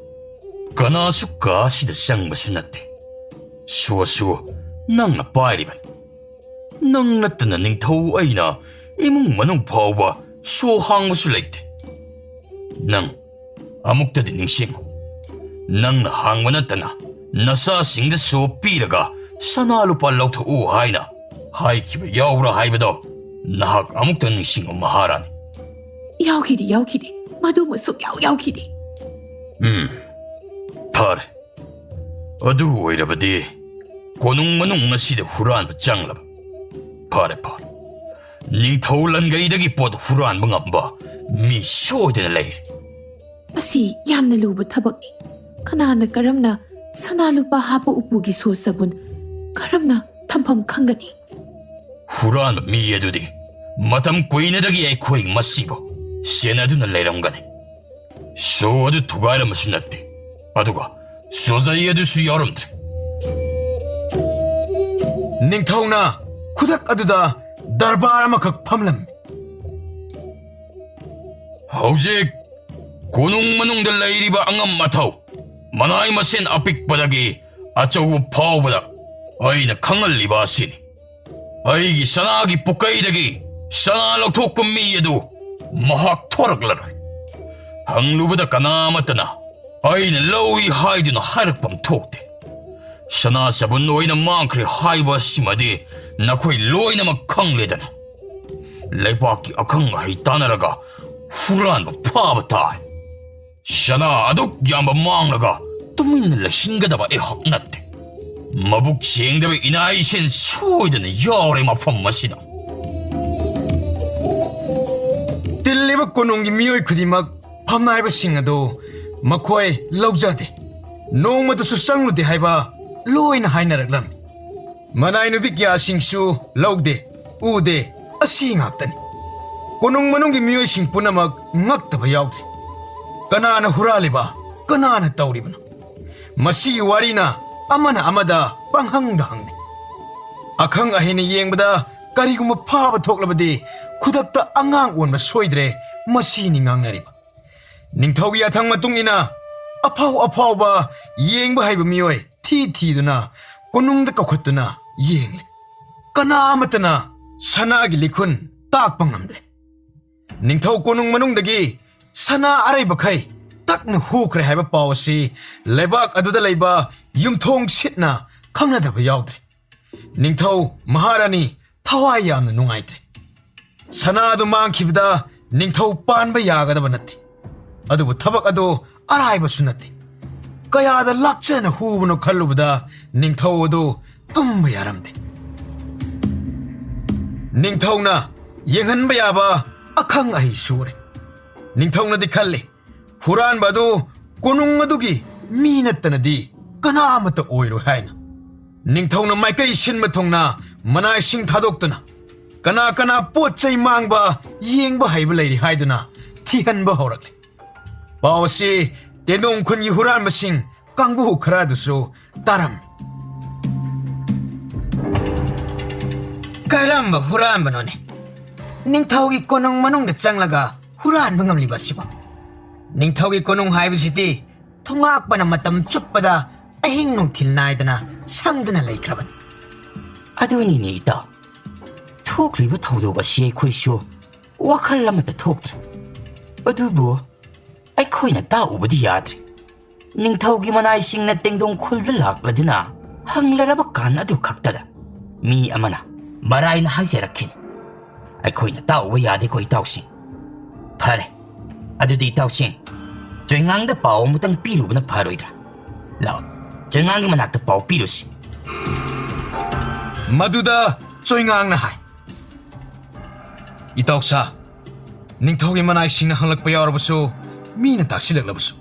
ꯀꯅꯥꯁꯨ ꯀꯥ ꯑꯁꯤꯗ ꯆꯪꯕꯁꯨ ꯅꯠꯇꯦ꯫ ꯁꯣꯁꯨ ꯅꯪꯅ ꯄꯥꯏꯔꯤꯕꯅꯤ꯫ ꯅꯪ ꯅꯠꯇꯅ ꯅꯤꯡꯊꯧ ꯑꯩꯅ ꯏꯃꯨꯡ ꯃꯅꯨꯡ ꯐꯥꯎꯕ ꯁꯣ ꯍꯥꯡꯕꯁꯨ ꯂꯩꯇꯦ꯫ ꯅꯪ ꯑꯃꯨꯛꯇꯗꯤ ꯅꯤꯡꯁꯤꯡꯉꯨ꯫ ꯅꯪꯅ ꯍꯥꯡꯕ ꯅꯠꯇꯅ ꯅꯆꯥꯁꯤꯡꯗꯁꯨ ꯄꯤꯔꯒ ꯁꯅꯥ ꯂꯨꯄꯥ ꯂꯧꯊꯣꯛꯎ ꯍꯥꯏꯅ ꯍꯥꯏꯈꯤꯕ ꯌꯥꯎꯕ꯭ꯔꯥ ꯍꯥꯏꯕꯗꯣ ꯅꯍꯥꯛ ꯑꯃꯨꯛꯇ ꯅꯤꯡꯁꯤꯡꯉꯨ ꯃꯍꯥꯔꯥꯅꯤ꯫ ꯌꯥꯎꯈꯤꯗꯦ, ꯌꯥꯎꯈꯤꯗꯦ꯫ ꯃꯗꯨꯃ ꯁꯨꯛꯌꯥꯎ ꯌꯥꯎꯈꯤꯗꯦ꯫ ꯎꯝ, ꯐꯔꯦ꯫ ꯑꯗꯨ ꯑꯣꯏꯔꯕꯗꯤ ꯀꯣꯅꯨꯡ ꯃꯅꯨꯡ ꯑꯁꯤꯗ ꯍꯨꯔꯥꯟꯕ ꯆꯪꯂꯕ? ꯐꯔꯦ, ꯐꯔꯦ꯫ ꯅꯤꯡꯊꯧ ꯂꯟꯒꯩꯗꯒꯤ ꯄꯣꯠ ꯍꯨꯔꯥꯟꯕ ꯉꯝꯕ ꯃꯤ ꯁꯣꯏꯗꯅ ꯂꯩꯔꯦ꯫ ꯃꯁꯤ ꯌꯥꯝꯅ ꯂꯨꯕ ꯊꯕꯛꯅꯤ꯫ ꯀꯅꯥꯅ ꯀꯔꯝꯅ ꯁꯅꯥ ꯂꯨꯄꯥ ꯍꯥꯞꯄ ꯎꯄꯨꯒꯤ ꯁꯣ ꯁꯕꯨꯟ ꯀꯔꯝꯅ ꯊꯝꯐꯝ ꯈꯪꯒꯅꯤ? ꯍꯨꯔꯥꯟꯕ ꯃꯤ ꯑꯗꯨꯗꯤ ꯃꯇꯝ ꯀꯨꯏꯅꯗꯒꯤ ꯑꯩꯈꯣꯏ ꯃꯁꯤꯕꯨ ꯁꯦꯟꯅꯗꯨꯅ ꯂꯩꯔꯝꯒꯅꯤ꯫ ꯁꯣ ꯑꯗꯨ ꯊꯨꯒꯥꯏꯔꯝꯕꯁꯨ ꯅꯠꯇꯦ, ꯑꯗꯨꯒ ꯆꯣꯖꯩ ꯑꯗꯨꯁꯨ ꯌꯥꯎꯔꯝꯗ꯭ꯔꯦ꯫ ꯅꯤꯡꯊꯧꯅ ꯈꯨꯗꯛ ꯑꯗꯨꯗ ꯗꯔꯕꯥꯔ ꯑꯃꯈꯛ ꯐꯝꯂꯝꯃꯤ꯫ ꯍꯧꯖꯤꯛ ꯀꯣꯅꯨꯡ ꯃꯅꯨꯡꯗ ꯂꯩꯔꯤꯕ ꯑꯉꯝ ꯑꯊꯧ, ꯃꯅꯥꯏ ꯃꯁꯤꯟ ꯑꯄꯤꯛꯄꯗꯒꯤ ꯑꯆꯧꯕ ꯐꯥꯎꯕꯗ ꯑꯩꯅ ꯈꯪꯍꯜꯂꯤꯕ ꯑꯁꯤꯅꯤ꯫ ꯑꯩꯒꯤ ꯁꯅꯥꯒꯤ ꯄꯨꯀꯩꯗꯒꯤ ꯁꯅꯥ ꯂꯧꯊꯣꯛꯄ ꯃꯤ ꯑꯗꯨ ꯃꯍꯥꯛ ꯊꯣꯔꯛꯂꯔꯣꯏ꯫ ꯍꯪꯂꯨꯕꯗ ꯀꯅꯥ ꯑꯃꯠꯇꯅ ꯑꯩꯅ ꯂꯧꯏ ꯍꯥꯏꯗꯨꯅ ꯍꯥꯏꯔꯛꯐꯝ ꯊꯣꯛꯇꯦ꯫ ꯁꯅꯥ ꯆꯕꯨꯟ ꯑꯣꯏꯅ ꯃꯥꯡꯈ꯭ꯔꯦ ꯍꯥꯏꯕ ꯑꯁꯤꯃꯗꯤ ꯅꯈꯣꯏ ꯂꯣꯏꯅꯃꯛ ꯈꯪꯂꯦꯗꯅ꯫ ꯂꯩꯕꯥꯛꯀꯤ ꯑꯈꯪ ꯑꯍꯩ ꯇꯥꯟꯅꯔꯒ ꯍꯨꯔꯥꯟꯕ ꯐꯥꯕ ꯇꯥꯏ꯫ ꯁꯅꯥ ꯑꯗꯨꯛ ꯌꯥꯝꯕ ꯃꯥꯡꯂꯒ ꯇꯨꯃꯤꯟꯅ ꯂꯩꯁꯤꯟꯒꯗꯕ ꯑꯩꯍꯥꯛ ꯅꯠꯇꯦ꯫ ꯃꯕꯨꯛ ꯁꯦꯡꯗꯕ ꯏꯅꯥꯏꯁꯤꯡ ꯁꯣꯏꯗꯅ ꯌꯥꯎꯔꯦ ꯃꯐꯝ ꯑꯁꯤꯗ꯫ ꯇꯤꯜꯂꯤꯕ ꯀꯣꯅꯨꯡꯒꯤ ꯃꯤꯑꯣꯏ ꯈꯨꯗꯤꯡꯃꯛ ꯐꯝꯅꯥꯏꯕꯁꯤꯡ ꯑꯗꯨ ꯃꯈꯣꯏ ꯂꯧꯖꯗꯦ, ꯅꯣꯡꯃꯇꯁꯨ ꯆꯪꯂꯨꯗꯦ ꯍꯥꯏꯕ ꯂꯣꯏꯅ ꯍꯥꯏꯅꯔꯛꯂꯝꯃꯤ꯫ ꯃꯅꯥꯏ ꯅꯨꯄꯤ ꯀꯌꯥꯁꯤꯡꯁꯨ ꯂꯧꯗꯦ, ꯎꯗꯦ, ꯑꯁꯤ ꯉꯥꯛꯇꯅꯤ꯫ ꯀꯣꯅꯨꯡ ꯃꯅꯨꯡꯒꯤ ꯃꯤꯑꯣꯏꯁꯤꯡ ꯄꯨꯝꯅꯃꯛ ꯉꯛꯇꯕ ꯌꯥꯎꯗ꯭ꯔꯦ꯫ ꯀꯅꯥꯅ ꯍꯨꯔꯥꯜꯂꯤꯕ? ꯀꯅꯥꯅ ꯇꯧꯔꯤꯕꯅꯣ? ꯃꯁꯤꯒꯤ ꯋꯥꯔꯤꯅ ꯑꯃꯅ ꯑꯃꯗ ꯄꯪꯍꯪꯗ ꯍꯪꯅꯩ꯫ ꯑꯈꯪ ꯑꯍꯩꯅ ꯌꯦꯡꯕꯗ ꯀꯔꯤꯒꯨꯝꯕ ꯐꯥꯕ ꯊꯣꯛꯂꯕꯗꯤ ꯈꯨꯗꯛꯇ ꯑꯉꯥꯡ ꯑꯣꯟꯕ ꯁꯣꯏꯗ꯭ꯔꯦ, ꯃꯁꯤꯅꯤ ꯉꯥꯡꯅꯔꯤꯕ꯫ ꯅꯤꯡꯊꯧꯒꯤ ꯑꯊꯪ ꯃꯇꯨꯡ ꯏꯟꯅ ꯑꯐꯥꯎ ꯑꯐꯥꯎꯕ ꯌꯦꯡꯕ ꯍꯩꯕ ꯃꯤꯑꯣꯏ ꯊꯤ ꯊꯤꯗꯨꯅ ꯀꯣꯅꯨꯡꯗ ꯀꯧꯈꯠꯇꯨꯅ ꯌꯦꯡꯂꯦ꯫ ꯀꯅꯥ ꯑꯃꯠꯇꯅ ꯁꯅꯥꯒꯤ ꯂꯤꯈꯨꯟ ꯇꯥꯛꯄ ꯉꯝꯗ꯭ꯔꯦ꯫ ꯅꯤꯡꯊꯧ ꯀꯣꯅꯨꯡ ꯃꯅꯨꯡꯗꯒꯤ ꯁꯅꯥ ꯑꯔꯩꯕꯈꯩ ꯇꯛꯅ ꯍꯨꯈ꯭ꯔꯦ ꯍꯥꯏꯕ ꯄꯥꯎ ꯑꯁꯤ ꯂꯩꯕꯥꯛ ꯑꯗꯨꯗ ꯂꯩꯕ ꯌꯨꯝꯊꯣꯡ ꯁꯤꯠꯅ ꯈꯪꯅꯗꯕ ꯌꯥꯎꯗ꯭ꯔꯦ꯫ ꯅꯤꯡꯊꯧ ꯃꯍꯥꯔꯥꯅꯤ ꯊꯋꯥꯏ ꯌꯥꯝꯅ ꯅꯨꯡꯉꯥꯏꯇ꯭ꯔꯦ꯫ ꯁꯅꯥ ꯑꯗꯨ ꯃꯥꯡꯈꯤꯕꯗ ꯅꯤꯡꯊꯧ ꯄꯥꯟꯕ ꯌꯥꯒꯗꯕ ꯅꯠꯇꯦ꯫ ꯑꯗꯨꯕꯨ ꯊꯕꯛ ꯑꯗꯨ ꯑꯔꯥꯏꯕꯁꯨ ꯅꯠꯇꯦ꯫ ꯀꯌꯥꯗ ꯂꯥꯛꯆꯅ ꯍꯨꯕꯅꯣ ꯈꯜꯂꯨꯕꯗ ꯅꯤꯡꯊꯧ ꯑꯗꯨ ꯇꯨꯝꯕ ꯌꯥꯔꯝꯗꯦ꯫ ꯅꯤꯡꯊꯧꯅ ꯌꯦꯡꯍꯟꯕ ꯌꯥꯕ ꯑꯈꯪ ꯑꯍꯩ ꯁꯨꯔꯦ꯫ ꯅꯤꯡꯊꯧꯅꯗꯤ ꯈꯜꯂꯤ, ꯍꯨꯔꯥꯟꯕ ꯑꯗꯨ ꯀꯣꯅꯨꯡ ꯑꯗꯨꯒꯤ ꯃꯤ ꯅꯠꯇꯅꯗꯤ ꯀꯅꯥ ꯑꯃꯠꯇ ꯑꯣꯏꯔꯣꯏ ꯍꯥꯏꯅ꯫ ꯅꯤꯡꯊꯧꯅ ꯃꯥꯏꯀꯩ ꯁꯤꯟꯕ ꯊꯨꯡꯅ ꯃꯅꯥꯏꯁꯤꯡ ꯊꯥꯗꯣꯛꯇꯨꯅ ꯀꯅꯥ ꯀꯅꯥ ꯄꯣꯠ ꯆꯩ ꯃꯥꯡꯕ ꯌꯦꯡꯕ ꯍꯩꯕ ꯂꯩꯔꯤ ꯍꯥꯏꯗꯨꯅ ꯊꯤꯍꯟꯕ ꯍꯧꯔꯛꯂꯦ꯫ ꯄꯥꯎ ꯑꯁꯤ ꯇꯦꯟꯗꯣꯡ ꯈꯨꯟꯒꯤ ꯍꯨꯔꯥꯟꯕꯁꯤꯡ ꯀꯥꯡꯕꯨ ꯈꯔꯗꯨꯁꯨ ꯇꯥꯔꯝꯃꯤ꯫ ꯀꯔꯝꯕ ꯍꯨꯔꯥꯟꯕꯅꯣꯅꯦ? ꯅꯤꯡꯊꯧꯒꯤ ꯀꯣꯅꯨꯡ ꯃꯅꯨꯡꯗ ꯆꯪꯂꯒ ꯍꯨꯔꯥꯟꯕ ꯉꯝꯂꯤꯕ ꯑꯁꯤꯕꯣ? ꯅꯤꯡꯊꯧꯒꯤ ꯀꯣꯅꯨꯡ ꯍꯥꯏꯕꯁꯤꯗꯤ ꯊꯣꯉꯥꯛꯄꯅ ꯃꯇꯝ ꯆꯨꯞꯄꯗ ꯑꯍꯤꯡ ꯅꯨꯡꯊꯤꯜ ꯅꯥꯏꯗꯅ ꯁꯪꯗꯨꯅ ꯂꯩꯈ꯭ꯔꯕꯅꯤ꯫ ꯑꯗꯨꯅꯤꯅꯦ ꯏꯇꯥꯎ, ꯊꯣꯛꯂꯤꯕ ꯊꯧꯗꯣꯛ ꯑꯁꯤ ꯑꯩꯈꯣꯏꯁꯨ ꯋꯥꯈꯜ ꯑꯃꯠꯇ ꯊꯣꯛꯇ꯭ꯔꯦ꯫ ꯑꯗꯨꯕꯨ ꯑꯩꯈꯣꯏꯅ ꯇꯥꯛꯎꯕꯗꯤ ꯌꯥꯗ꯭ꯔꯦ꯫ ꯅꯤꯡꯊꯧꯒꯤ ꯃꯅꯥꯏꯁꯤꯡꯅ ꯇꯦꯡꯗꯣꯡ ꯈꯨꯜꯗ ꯂꯥꯛꯂꯗꯨꯅ ꯍꯪꯂꯔꯕ ꯀꯥꯟ ꯑꯗꯨ ꯈꯛꯇꯗ ꯃꯤ ꯑꯃꯅ ꯃꯔꯥꯏꯅ ꯍꯥꯏꯖꯔꯛꯈꯤꯅꯤ꯫ ꯑꯩꯈꯣꯏꯅ ꯇꯥꯛꯎꯕ ꯌꯥꯗꯦꯀꯣ ꯏꯇꯥꯎꯁꯤꯡ꯫ ꯐꯔꯦ, ꯑꯗꯨꯗꯤ ꯏꯇꯥꯎꯁꯤꯡ, ꯆꯣꯏꯉꯥꯡꯗ ꯄꯥꯎ ꯑꯃꯨꯛꯇꯪ ꯄꯤꯔꯨꯕꯅ ꯐꯔꯣꯏꯗ꯭ꯔꯥ? ꯂꯥꯛꯑꯣ, ꯆꯣꯏꯉꯥꯡꯒꯤ ꯃꯅꯥꯛꯇ ꯄꯥꯎ ꯄꯤꯔꯨꯁꯤ꯫ ꯃꯗꯨꯗ ꯆꯣꯏꯉꯥꯡꯅ ꯍꯥꯏ, "ꯏꯇꯥꯎꯁꯥ, ꯅꯤꯡꯊꯧꯒꯤ ꯃꯅꯥꯏꯁꯤꯡꯅ ꯍꯪꯂꯛꯄ ꯌꯥꯎꯔꯕꯁꯨ, ꯃꯤꯅ ꯇꯥꯛꯁꯤꯜꯂꯛꯂꯕꯁꯨ,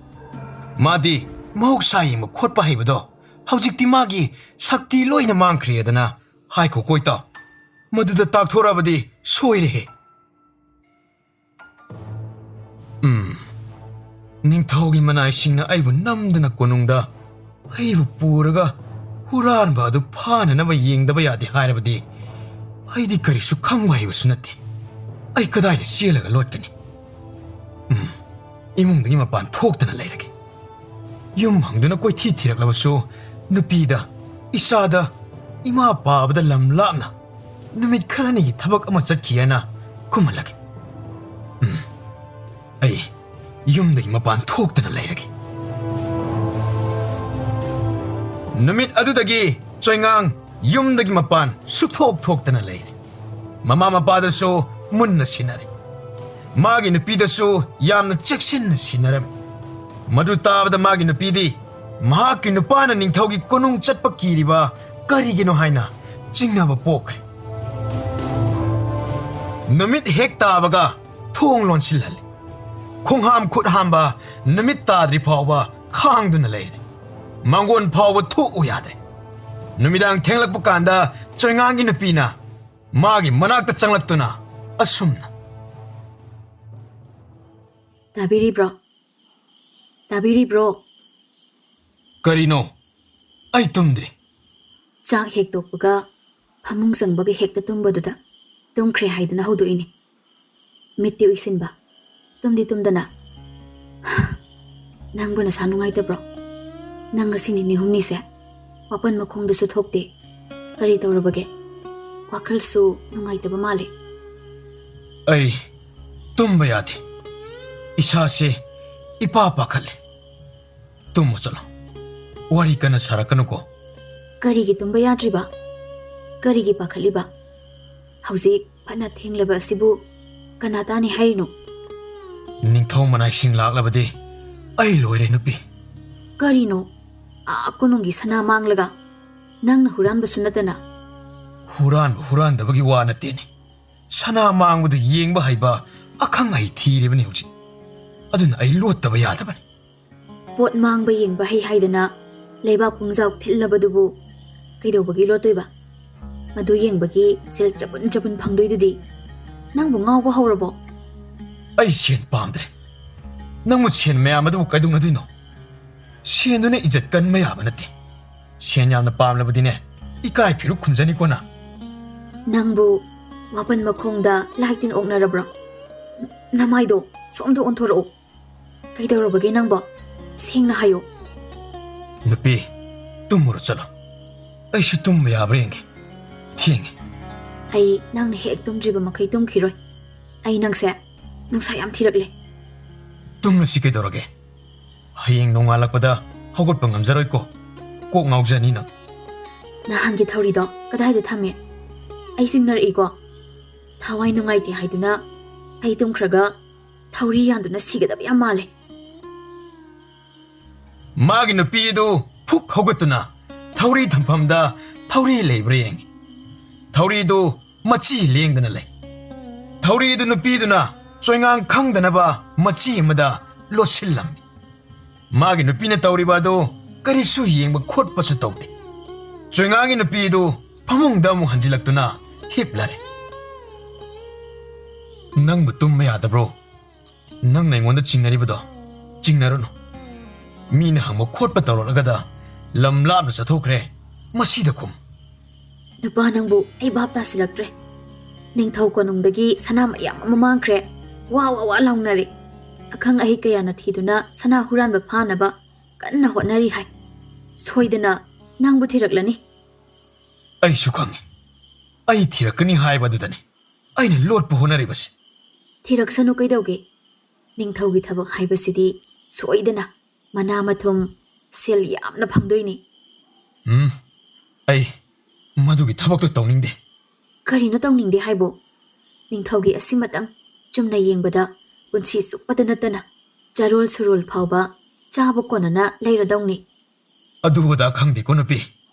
ꯃꯥꯗꯤ ꯃꯍꯧꯁꯥ ꯌꯦꯡꯕ ꯈꯣꯠꯄ ꯍꯩꯕꯗꯣ ꯍꯧꯖꯤꯛꯇꯤ ꯃꯥꯒꯤ ꯁꯛꯇꯤ ꯂꯣꯏꯅ ꯃꯥꯡꯈ꯭ꯔꯦꯗꯅ ꯍꯥꯏꯈꯣꯀꯣ ꯏꯇꯥꯎ꯫ ꯃꯗꯨꯗ ꯇꯥꯛꯊꯣꯔꯛꯑꯕꯗꯤ ꯁꯣꯏꯔꯦꯍꯦ꯫" ꯎꯝ, ꯅꯤꯡꯊꯧꯒꯤ ꯃꯅꯥꯏꯁꯤꯡꯅ ꯑꯩꯕꯨ ꯅꯝꯗꯨꯅ ꯀꯣꯅꯨꯡꯗ ꯑꯩꯕꯨ ꯄꯨꯔꯒ ꯍꯨꯔꯥꯟꯕ ꯑꯗꯨ ꯐꯥꯅꯅꯕ ꯌꯦꯡꯗꯕ ꯌꯥꯗꯦ ꯍꯥꯏꯔꯕꯗꯤ ꯑꯩꯗꯤ ꯀꯔꯤꯁꯨ ꯈꯪꯕ ꯍꯩꯕꯁꯨ ꯅꯠꯇꯦ꯫ ꯑꯩ ꯀꯗꯥꯏꯗ ꯆꯦꯜꯂꯒ ꯂꯣꯠꯀꯅꯤ? ꯎꯝ, ꯏꯃꯨꯡꯗꯒꯤ ꯃꯄꯥꯟ ꯊꯣꯛꯇꯅ ꯂꯩꯔꯒꯦ꯫ ꯌꯨꯝ ꯍꯪꯗꯨꯅ ꯀꯣꯏꯊꯤ ꯊꯤꯔꯛꯂꯕꯁꯨ ꯅꯨꯄꯤꯗ, ꯏꯆꯥꯗ, ꯏꯃꯥ ꯄꯥꯕꯗ ꯂꯝ ꯂꯥꯞꯅ ꯅꯨꯃꯤꯠ ꯈꯔꯅꯤꯒꯤ ꯊꯕꯛ ꯑꯃ ꯆꯠꯈꯤ ꯍꯥꯏꯅ ꯈꯨꯝꯍꯜꯂꯒꯦ꯫ ꯎꯝ, ꯑꯩ ꯌꯨꯝꯗꯒꯤ ꯃꯄꯥꯟ ꯊꯣꯛꯇꯅ ꯂꯩꯔꯒꯦ꯫ ꯅꯨꯃꯤꯠ ꯑꯗꯨꯗꯒꯤ ꯆꯣꯏꯉꯥꯡ ꯌꯨꯝꯗꯒꯤ ꯃꯄꯥꯟ ꯁꯨꯛꯊꯣꯛ ꯊꯣꯛꯇꯅ ꯂꯩꯔꯦ꯫ ꯃꯃꯥ ꯃꯄꯥꯗꯁꯨ ꯃꯨꯟꯅ ꯁꯤꯟꯅꯔꯦ꯫ ꯃꯥꯒꯤ ꯅꯨꯄꯤꯗꯁꯨ ꯌꯥꯝꯅ ꯆꯦꯛꯁꯤꯟꯅ ꯁꯤꯟꯅꯔꯝꯃꯤ꯫ ꯃꯗꯨ ꯇꯥꯕꯗ ꯃꯥꯒꯤ ꯅꯨꯄꯤꯗꯤ ꯃꯍꯥꯛꯀꯤ ꯅꯨꯄꯥꯅ ꯅꯤꯡꯊꯧꯒꯤ ꯀꯣꯅꯨꯡ ꯆꯠꯄ ꯀꯤꯔꯤꯕ ꯀꯔꯤꯒꯤꯅꯣ ꯍꯥꯏꯅ ꯆꯤꯡꯅꯕ ꯄꯣꯛꯈ꯭ꯔꯦ꯫ ꯅꯨꯃꯤꯠ ꯍꯦꯛ ꯇꯥꯕꯒ ꯊꯣꯡ ꯂꯣꯟꯁꯤꯜꯍꯜꯂꯤ꯫ ꯈꯣꯡꯍꯥꯝ ꯈꯨꯠ ꯍꯥꯝꯕ ꯅꯨꯃꯤꯠ ꯇꯥꯗ꯭ꯔꯤ ꯐꯥꯎꯕ ꯈꯥꯡꯗꯨꯅ ꯂꯩꯔꯦ꯫ ꯃꯥꯡꯒꯣꯟ ꯐꯥꯎꯕ ꯊꯣꯛꯎ ꯌꯥꯗ꯭ꯔꯦ꯫ ꯅꯨꯃꯤꯗꯥꯡ ꯊꯦꯡꯂꯛꯄ ꯀꯥꯟꯗ ꯆꯣꯏꯉꯥꯡꯒꯤ ꯅꯨꯄꯤꯅ ꯃꯥꯒꯤ ꯃꯅꯥꯛꯇ ꯆꯪꯂꯛꯇꯨꯅ ꯑꯁꯨꯝꯅ, "ꯇꯥꯕꯤꯔꯤꯕ꯭ꯔꯣ? ꯇꯥꯕꯤꯔꯤꯕ꯭ꯔꯣ?" "ꯀꯔꯤꯅꯣ? ꯑꯩ ꯇꯨꯝꯗ꯭ꯔꯤ꯫" "ꯆꯥꯛ ꯍꯦꯛ ꯇꯣꯛꯄꯒ ꯐꯃꯨꯡ ꯆꯪꯕꯒ ꯍꯦꯛꯇ ꯇꯨꯝꯕꯗꯨꯗ ꯇꯨꯝꯈ꯭ꯔꯦ ꯍꯥꯏꯗꯨꯅ ꯍꯧꯗꯣꯛꯏꯅꯦ꯫ ꯃꯤꯠꯇꯤ ꯎꯏꯁꯤꯟꯕ, ꯇꯨꯝꯗꯤ ꯇꯨꯝꯗꯅ꯫ ꯅꯪꯕꯨ ꯅꯁꯥ ꯅꯨꯡꯉꯥꯏꯇꯕ꯭ꯔꯣ? ꯅꯪ ꯉꯁꯤ ꯅꯤꯅꯤ ꯍꯨꯝꯅꯤꯁꯦ ꯋꯥꯄꯟ ꯃꯈꯣꯡꯗꯁꯨ ꯊꯣꯛꯇꯦ꯫ ꯀꯔꯤ ꯇꯧꯔꯕꯒꯦ? ꯋꯥꯈꯜꯁꯨ ꯅꯨꯡꯉꯥꯏꯇꯕ ꯃꯥꯜꯂꯦ꯫" "ꯑꯩ ꯇꯨꯝꯕ ꯌꯥꯗꯦ꯫ ꯏꯁꯥꯁꯦ ꯏꯄꯥ ꯄꯥꯈꯠꯂꯦ꯫" "ꯇꯨꯝꯃꯣ ꯆꯠꯂꯣ꯫ ꯋꯥꯔꯤ ꯀꯟꯅ ꯁꯥꯔꯛꯀꯅꯨꯀꯣ꯫" "ꯀꯔꯤꯒꯤ ꯇꯨꯝꯕ ꯌꯥꯗ꯭ꯔꯤꯕ? ꯀꯔꯤꯒꯤ ꯄꯥꯈꯠꯂꯤꯕ? ꯍꯧꯖꯤꯛ ꯐꯅ ꯊꯦꯡꯂꯕ ꯑꯁꯤꯕꯨ ꯀꯅꯥ ꯇꯥꯅꯤ ꯍꯥꯏꯔꯤꯅꯣ?" "ꯅꯤꯡꯊꯧ ꯃꯅꯥꯏꯁꯤꯡ ꯂꯥꯛꯂꯕꯗꯤ ꯑꯩ ꯂꯣꯏꯔꯦ ꯅꯨꯄꯤ꯫" "ꯀꯔꯤꯅꯣ? ꯑꯥ ꯀꯣꯅꯨꯡꯒꯤ ꯁꯅꯥ ꯃꯥꯡꯂꯒ ꯅꯪꯅ ꯍꯨꯔꯥꯟꯕꯁꯨ ꯅꯠꯇꯅ?" "ꯍꯨꯔꯥꯟꯕ ꯍꯨꯔꯥꯟꯗꯕꯒꯤ ꯋꯥ ꯅꯠꯇꯦꯅꯦ꯫ ꯁꯅꯥ ꯃꯥꯡꯕꯗꯨ ꯌꯦꯡꯕ ꯍꯩꯕ ꯑꯈꯪ ꯑꯍꯩ ꯊꯤꯔꯤꯕꯅꯤ ꯍꯧꯖꯤꯛ꯫ ꯑꯗꯨꯅ ꯑꯩ ꯂꯣꯠꯇꯕ ꯌꯥꯗꯕꯅꯤ꯫" "ꯄꯣꯠ ꯃꯥꯡꯕ ꯌꯦꯡꯕ ꯍꯩ ꯍꯥꯏꯗꯅ ꯂꯩꯕꯥꯛ ꯄꯨꯡꯖꯥꯎ ꯊꯤꯜꯂꯕꯗꯨꯕꯨ ꯀꯩꯗꯧꯕꯒꯤ ꯂꯣꯠꯇꯣꯏꯕ? ꯃꯗꯨ ꯌꯦꯡꯕꯒꯤ ꯁꯦꯜ ꯆꯄꯨꯟ ꯆꯄꯨꯟ ꯐꯪꯗꯣꯏꯗꯨꯗꯤ꯫ ꯅꯪꯕꯨ ꯉꯥꯎꯕ ꯍꯧꯔꯕꯣ?" "ꯑꯩ ꯁꯦꯟ ꯄꯥꯝꯗ꯭ꯔꯦ꯫ ꯅꯪꯕꯨ ꯁꯦꯟ ꯃꯌꯥꯝ ꯑꯗꯨꯕꯨ ꯀꯩꯗꯧꯅꯗꯣꯏꯅꯣ? ꯁꯦꯟꯗꯨꯅ ꯏꯖꯠ ꯀꯟꯕ ꯌꯥꯕ ꯅꯠꯇꯦ꯫ ꯁꯦꯟ ꯌꯥꯝꯅ ꯄꯥꯝꯂꯕꯗꯤꯅꯦ, ꯏꯀꯥꯏ ꯐꯤꯔꯨꯛ ꯈꯨꯝꯖꯅꯤꯀꯣ ꯅꯪ꯫" "ꯅꯪꯕꯨ ꯋꯥꯄꯟ ꯃꯈꯣꯡꯗ ꯂꯥꯏ ꯇꯤꯟ ꯑꯣꯛꯅꯔꯕ꯭ꯔꯣ? ꯅꯃꯥꯏꯗꯣ ꯁꯣꯝꯗ ꯑꯣꯟꯊꯣꯔꯛꯎ꯫ ꯀꯩꯗꯧꯔꯕꯒꯦ ꯅꯪꯕꯣ? ꯁꯦꯡꯅ ꯍꯥꯏꯌꯨ꯫" "ꯅꯨꯄꯤ, ꯇꯨꯝꯃꯨꯔꯣ ꯆꯠꯂꯣ꯫ ꯑꯩꯁꯨ ꯇꯨꯝꯕ ꯌꯥꯕ꯭ꯔꯥ ꯌꯦꯡꯒꯦ꯫ ꯊꯦꯡꯉꯦ꯫" "ꯑꯩ ꯅꯪꯅ ꯍꯦꯛ ꯇꯨꯝꯗ꯭ꯔꯤꯕ ꯃꯈꯩ ꯇꯨꯝꯈꯤꯔꯣꯏ꯫ ꯑꯩ ꯅꯪꯁꯦ ꯅꯨꯡꯁꯥ ꯌꯥꯝ ꯊꯤꯔꯛꯂꯦ꯫" "ꯇꯨꯝꯂꯁꯤ ꯀꯩꯗꯧꯔꯒꯦ? ꯍꯌꯦꯡ ꯅꯣꯡꯉꯥꯜꯂꯛꯄꯗ ꯍꯧꯒꯠꯄ ꯉꯝꯖꯔꯣꯏꯀꯣ꯫ ꯀꯣꯛ ꯉꯥꯎꯖꯅꯤ ꯅꯪ꯫" "ꯅꯍꯥꯟꯒꯤ ꯊꯧꯔꯤꯗꯣ ꯀꯗꯥꯏꯗ ꯊꯝꯃꯦ? ꯑꯩ ꯆꯤꯡꯅꯔꯛꯏꯀꯣ꯫ ꯊꯋꯥꯏ ꯅꯨꯡꯉꯥꯏꯇꯦ ꯍꯥꯏꯗꯨꯅ ꯑꯩ ꯇꯨꯝꯈ꯭ꯔꯒ ꯊꯧꯔꯤ ꯌꯥꯟꯗꯨꯅ ꯁꯤꯒꯗꯕ ꯌꯥꯝ ꯃꯥꯜꯂꯦ꯫ ꯃꯥꯒꯤ ꯅꯨꯄꯤ ꯑꯗꯨ ꯐꯨꯛ ꯍꯧꯒꯠꯇꯨꯅ ꯊꯧꯔꯤ ꯊꯝꯐꯝꯗ ꯊꯧꯔꯤ ꯂꯩꯕ꯭ꯔꯥ ꯌꯦꯡꯉꯤ꯫ ꯊꯧꯔꯤꯗꯨ ꯃꯆꯤ ꯂꯦꯡꯗꯅ ꯂꯩ꯫ ꯊꯧꯔꯤꯗꯨ ꯅꯨꯄꯤꯗꯨꯅ ꯆꯣꯏꯉꯥꯡ ꯈꯪꯗꯅꯕ ꯃꯆꯤ ꯑꯃꯗ ꯂꯣꯠꯁꯤꯜꯂꯝꯃꯤ꯫ ꯃꯥꯒꯤ ꯅꯨꯄꯤꯅ ꯇꯧꯔꯤꯕ ꯑꯗꯨ ꯀꯔꯤꯁꯨ ꯌꯦꯡꯕ ꯈꯣꯠꯄꯁꯨ ꯇꯧꯗꯦ꯫ ꯆꯣꯏꯉꯥꯡꯒꯤ ꯅꯨꯄꯤ ꯑꯗꯨ ꯐꯃꯨꯡꯗ ꯑꯃꯨꯛ ꯍꯟꯖꯤꯜꯂꯛꯇꯨꯅ ꯍꯤꯞꯂꯔꯦ꯫ "ꯅꯪꯕꯨ ꯇꯨꯝꯕ ꯌꯥꯗꯕ꯭ꯔꯣ? ꯅꯪꯅ ꯑꯩꯉꯣꯟꯗ ꯆꯤꯡꯅꯔꯤꯕꯗꯣ ꯆꯤꯡꯅꯔꯨꯅꯨ꯫ ꯃꯤꯅ ꯍꯪꯕ ꯈꯣꯠꯄ ꯇꯧꯔꯛꯂꯒꯗ ꯂꯝ ꯂꯥꯞꯅ ꯆꯠꯊꯣꯛꯈ꯭ꯔꯦ꯫ ꯃꯁꯤꯗ ꯈꯨꯝ꯫" "ꯅꯨꯄꯥ ꯅꯪꯕꯨ ꯑꯩ ꯚꯥꯞ ꯇꯥꯁꯤꯜꯂꯛꯇ꯭ꯔꯦ꯫ ꯅꯤꯡꯊꯧ ꯀꯣꯅꯨꯡꯗꯒꯤ ꯁꯅꯥ ꯃꯌꯥꯝ ꯑꯃ ꯃꯥꯡꯈ꯭ꯔꯦ꯫ ꯋꯥ ꯋꯥ ꯋꯥ ꯂꯥꯎꯅꯔꯦ꯫ ꯑꯈꯪ ꯑꯍꯩ ꯀꯌꯥꯅ ꯊꯤꯗꯨꯅ ꯁꯅꯥ ꯍꯨꯔꯥꯟꯕ ꯐꯥꯅꯕ ꯀꯟꯅ ꯍꯣꯠꯅꯔꯤ ꯍꯥꯏ꯫ ꯁꯣꯏꯗꯅ ꯅꯪꯕꯨ ꯊꯤꯔꯛꯂꯅꯤ꯫" "ꯑꯩꯁꯨ ꯈꯪꯉꯤ꯫ ꯑꯩ ꯊꯤꯔꯛꯀꯅꯤ ꯍꯥꯏꯕ ꯑꯗꯨꯗꯅꯤ ꯑꯩꯅ ꯂꯣꯠꯄ ꯍꯣꯠꯅꯔꯤꯕꯁꯤ꯫" "ꯊꯤꯔꯛꯁꯅꯨ ꯀꯩꯗꯧꯒꯦ? ꯅꯤꯡꯊꯧꯒꯤ ꯊꯕꯛ ꯍꯥꯏꯕꯁꯤꯗꯤ ꯁꯣꯏꯗꯅ ꯃꯅꯥ ꯃꯊꯨꯝ, ꯁꯦꯜ ꯌꯥꯝꯅ ꯐꯪꯗꯣꯏꯅꯤ꯫" "ꯎꯝ, ꯑꯩ ꯃꯗꯨꯒꯤ ꯊꯕꯛꯇꯨ ꯇꯧꯅꯤꯡꯗꯦ꯫" "ꯀꯔꯤꯅꯣ ꯇꯧꯅꯤꯡꯗꯦ ꯍꯥꯏꯕꯣ? ꯅꯤꯡꯊꯧꯒꯤ ꯑꯁꯤꯃꯇꯪ ꯆꯨꯝꯅ ꯌꯦꯡꯕꯗ ꯄꯨꯟꯁꯤ ꯆꯨꯞꯄꯗ ꯅꯠꯇꯅ ꯆꯥꯔꯣꯜ ꯁꯨꯔꯣꯜ ꯐꯥꯎꯕ ꯆꯥꯕ ꯀꯣꯟꯅꯅ ꯂꯩꯔꯗꯧꯅꯤ꯫" "ꯑꯗꯨ ꯑꯗꯥ ꯈꯪꯗꯦꯀꯣ ꯅꯨꯄꯤ꯫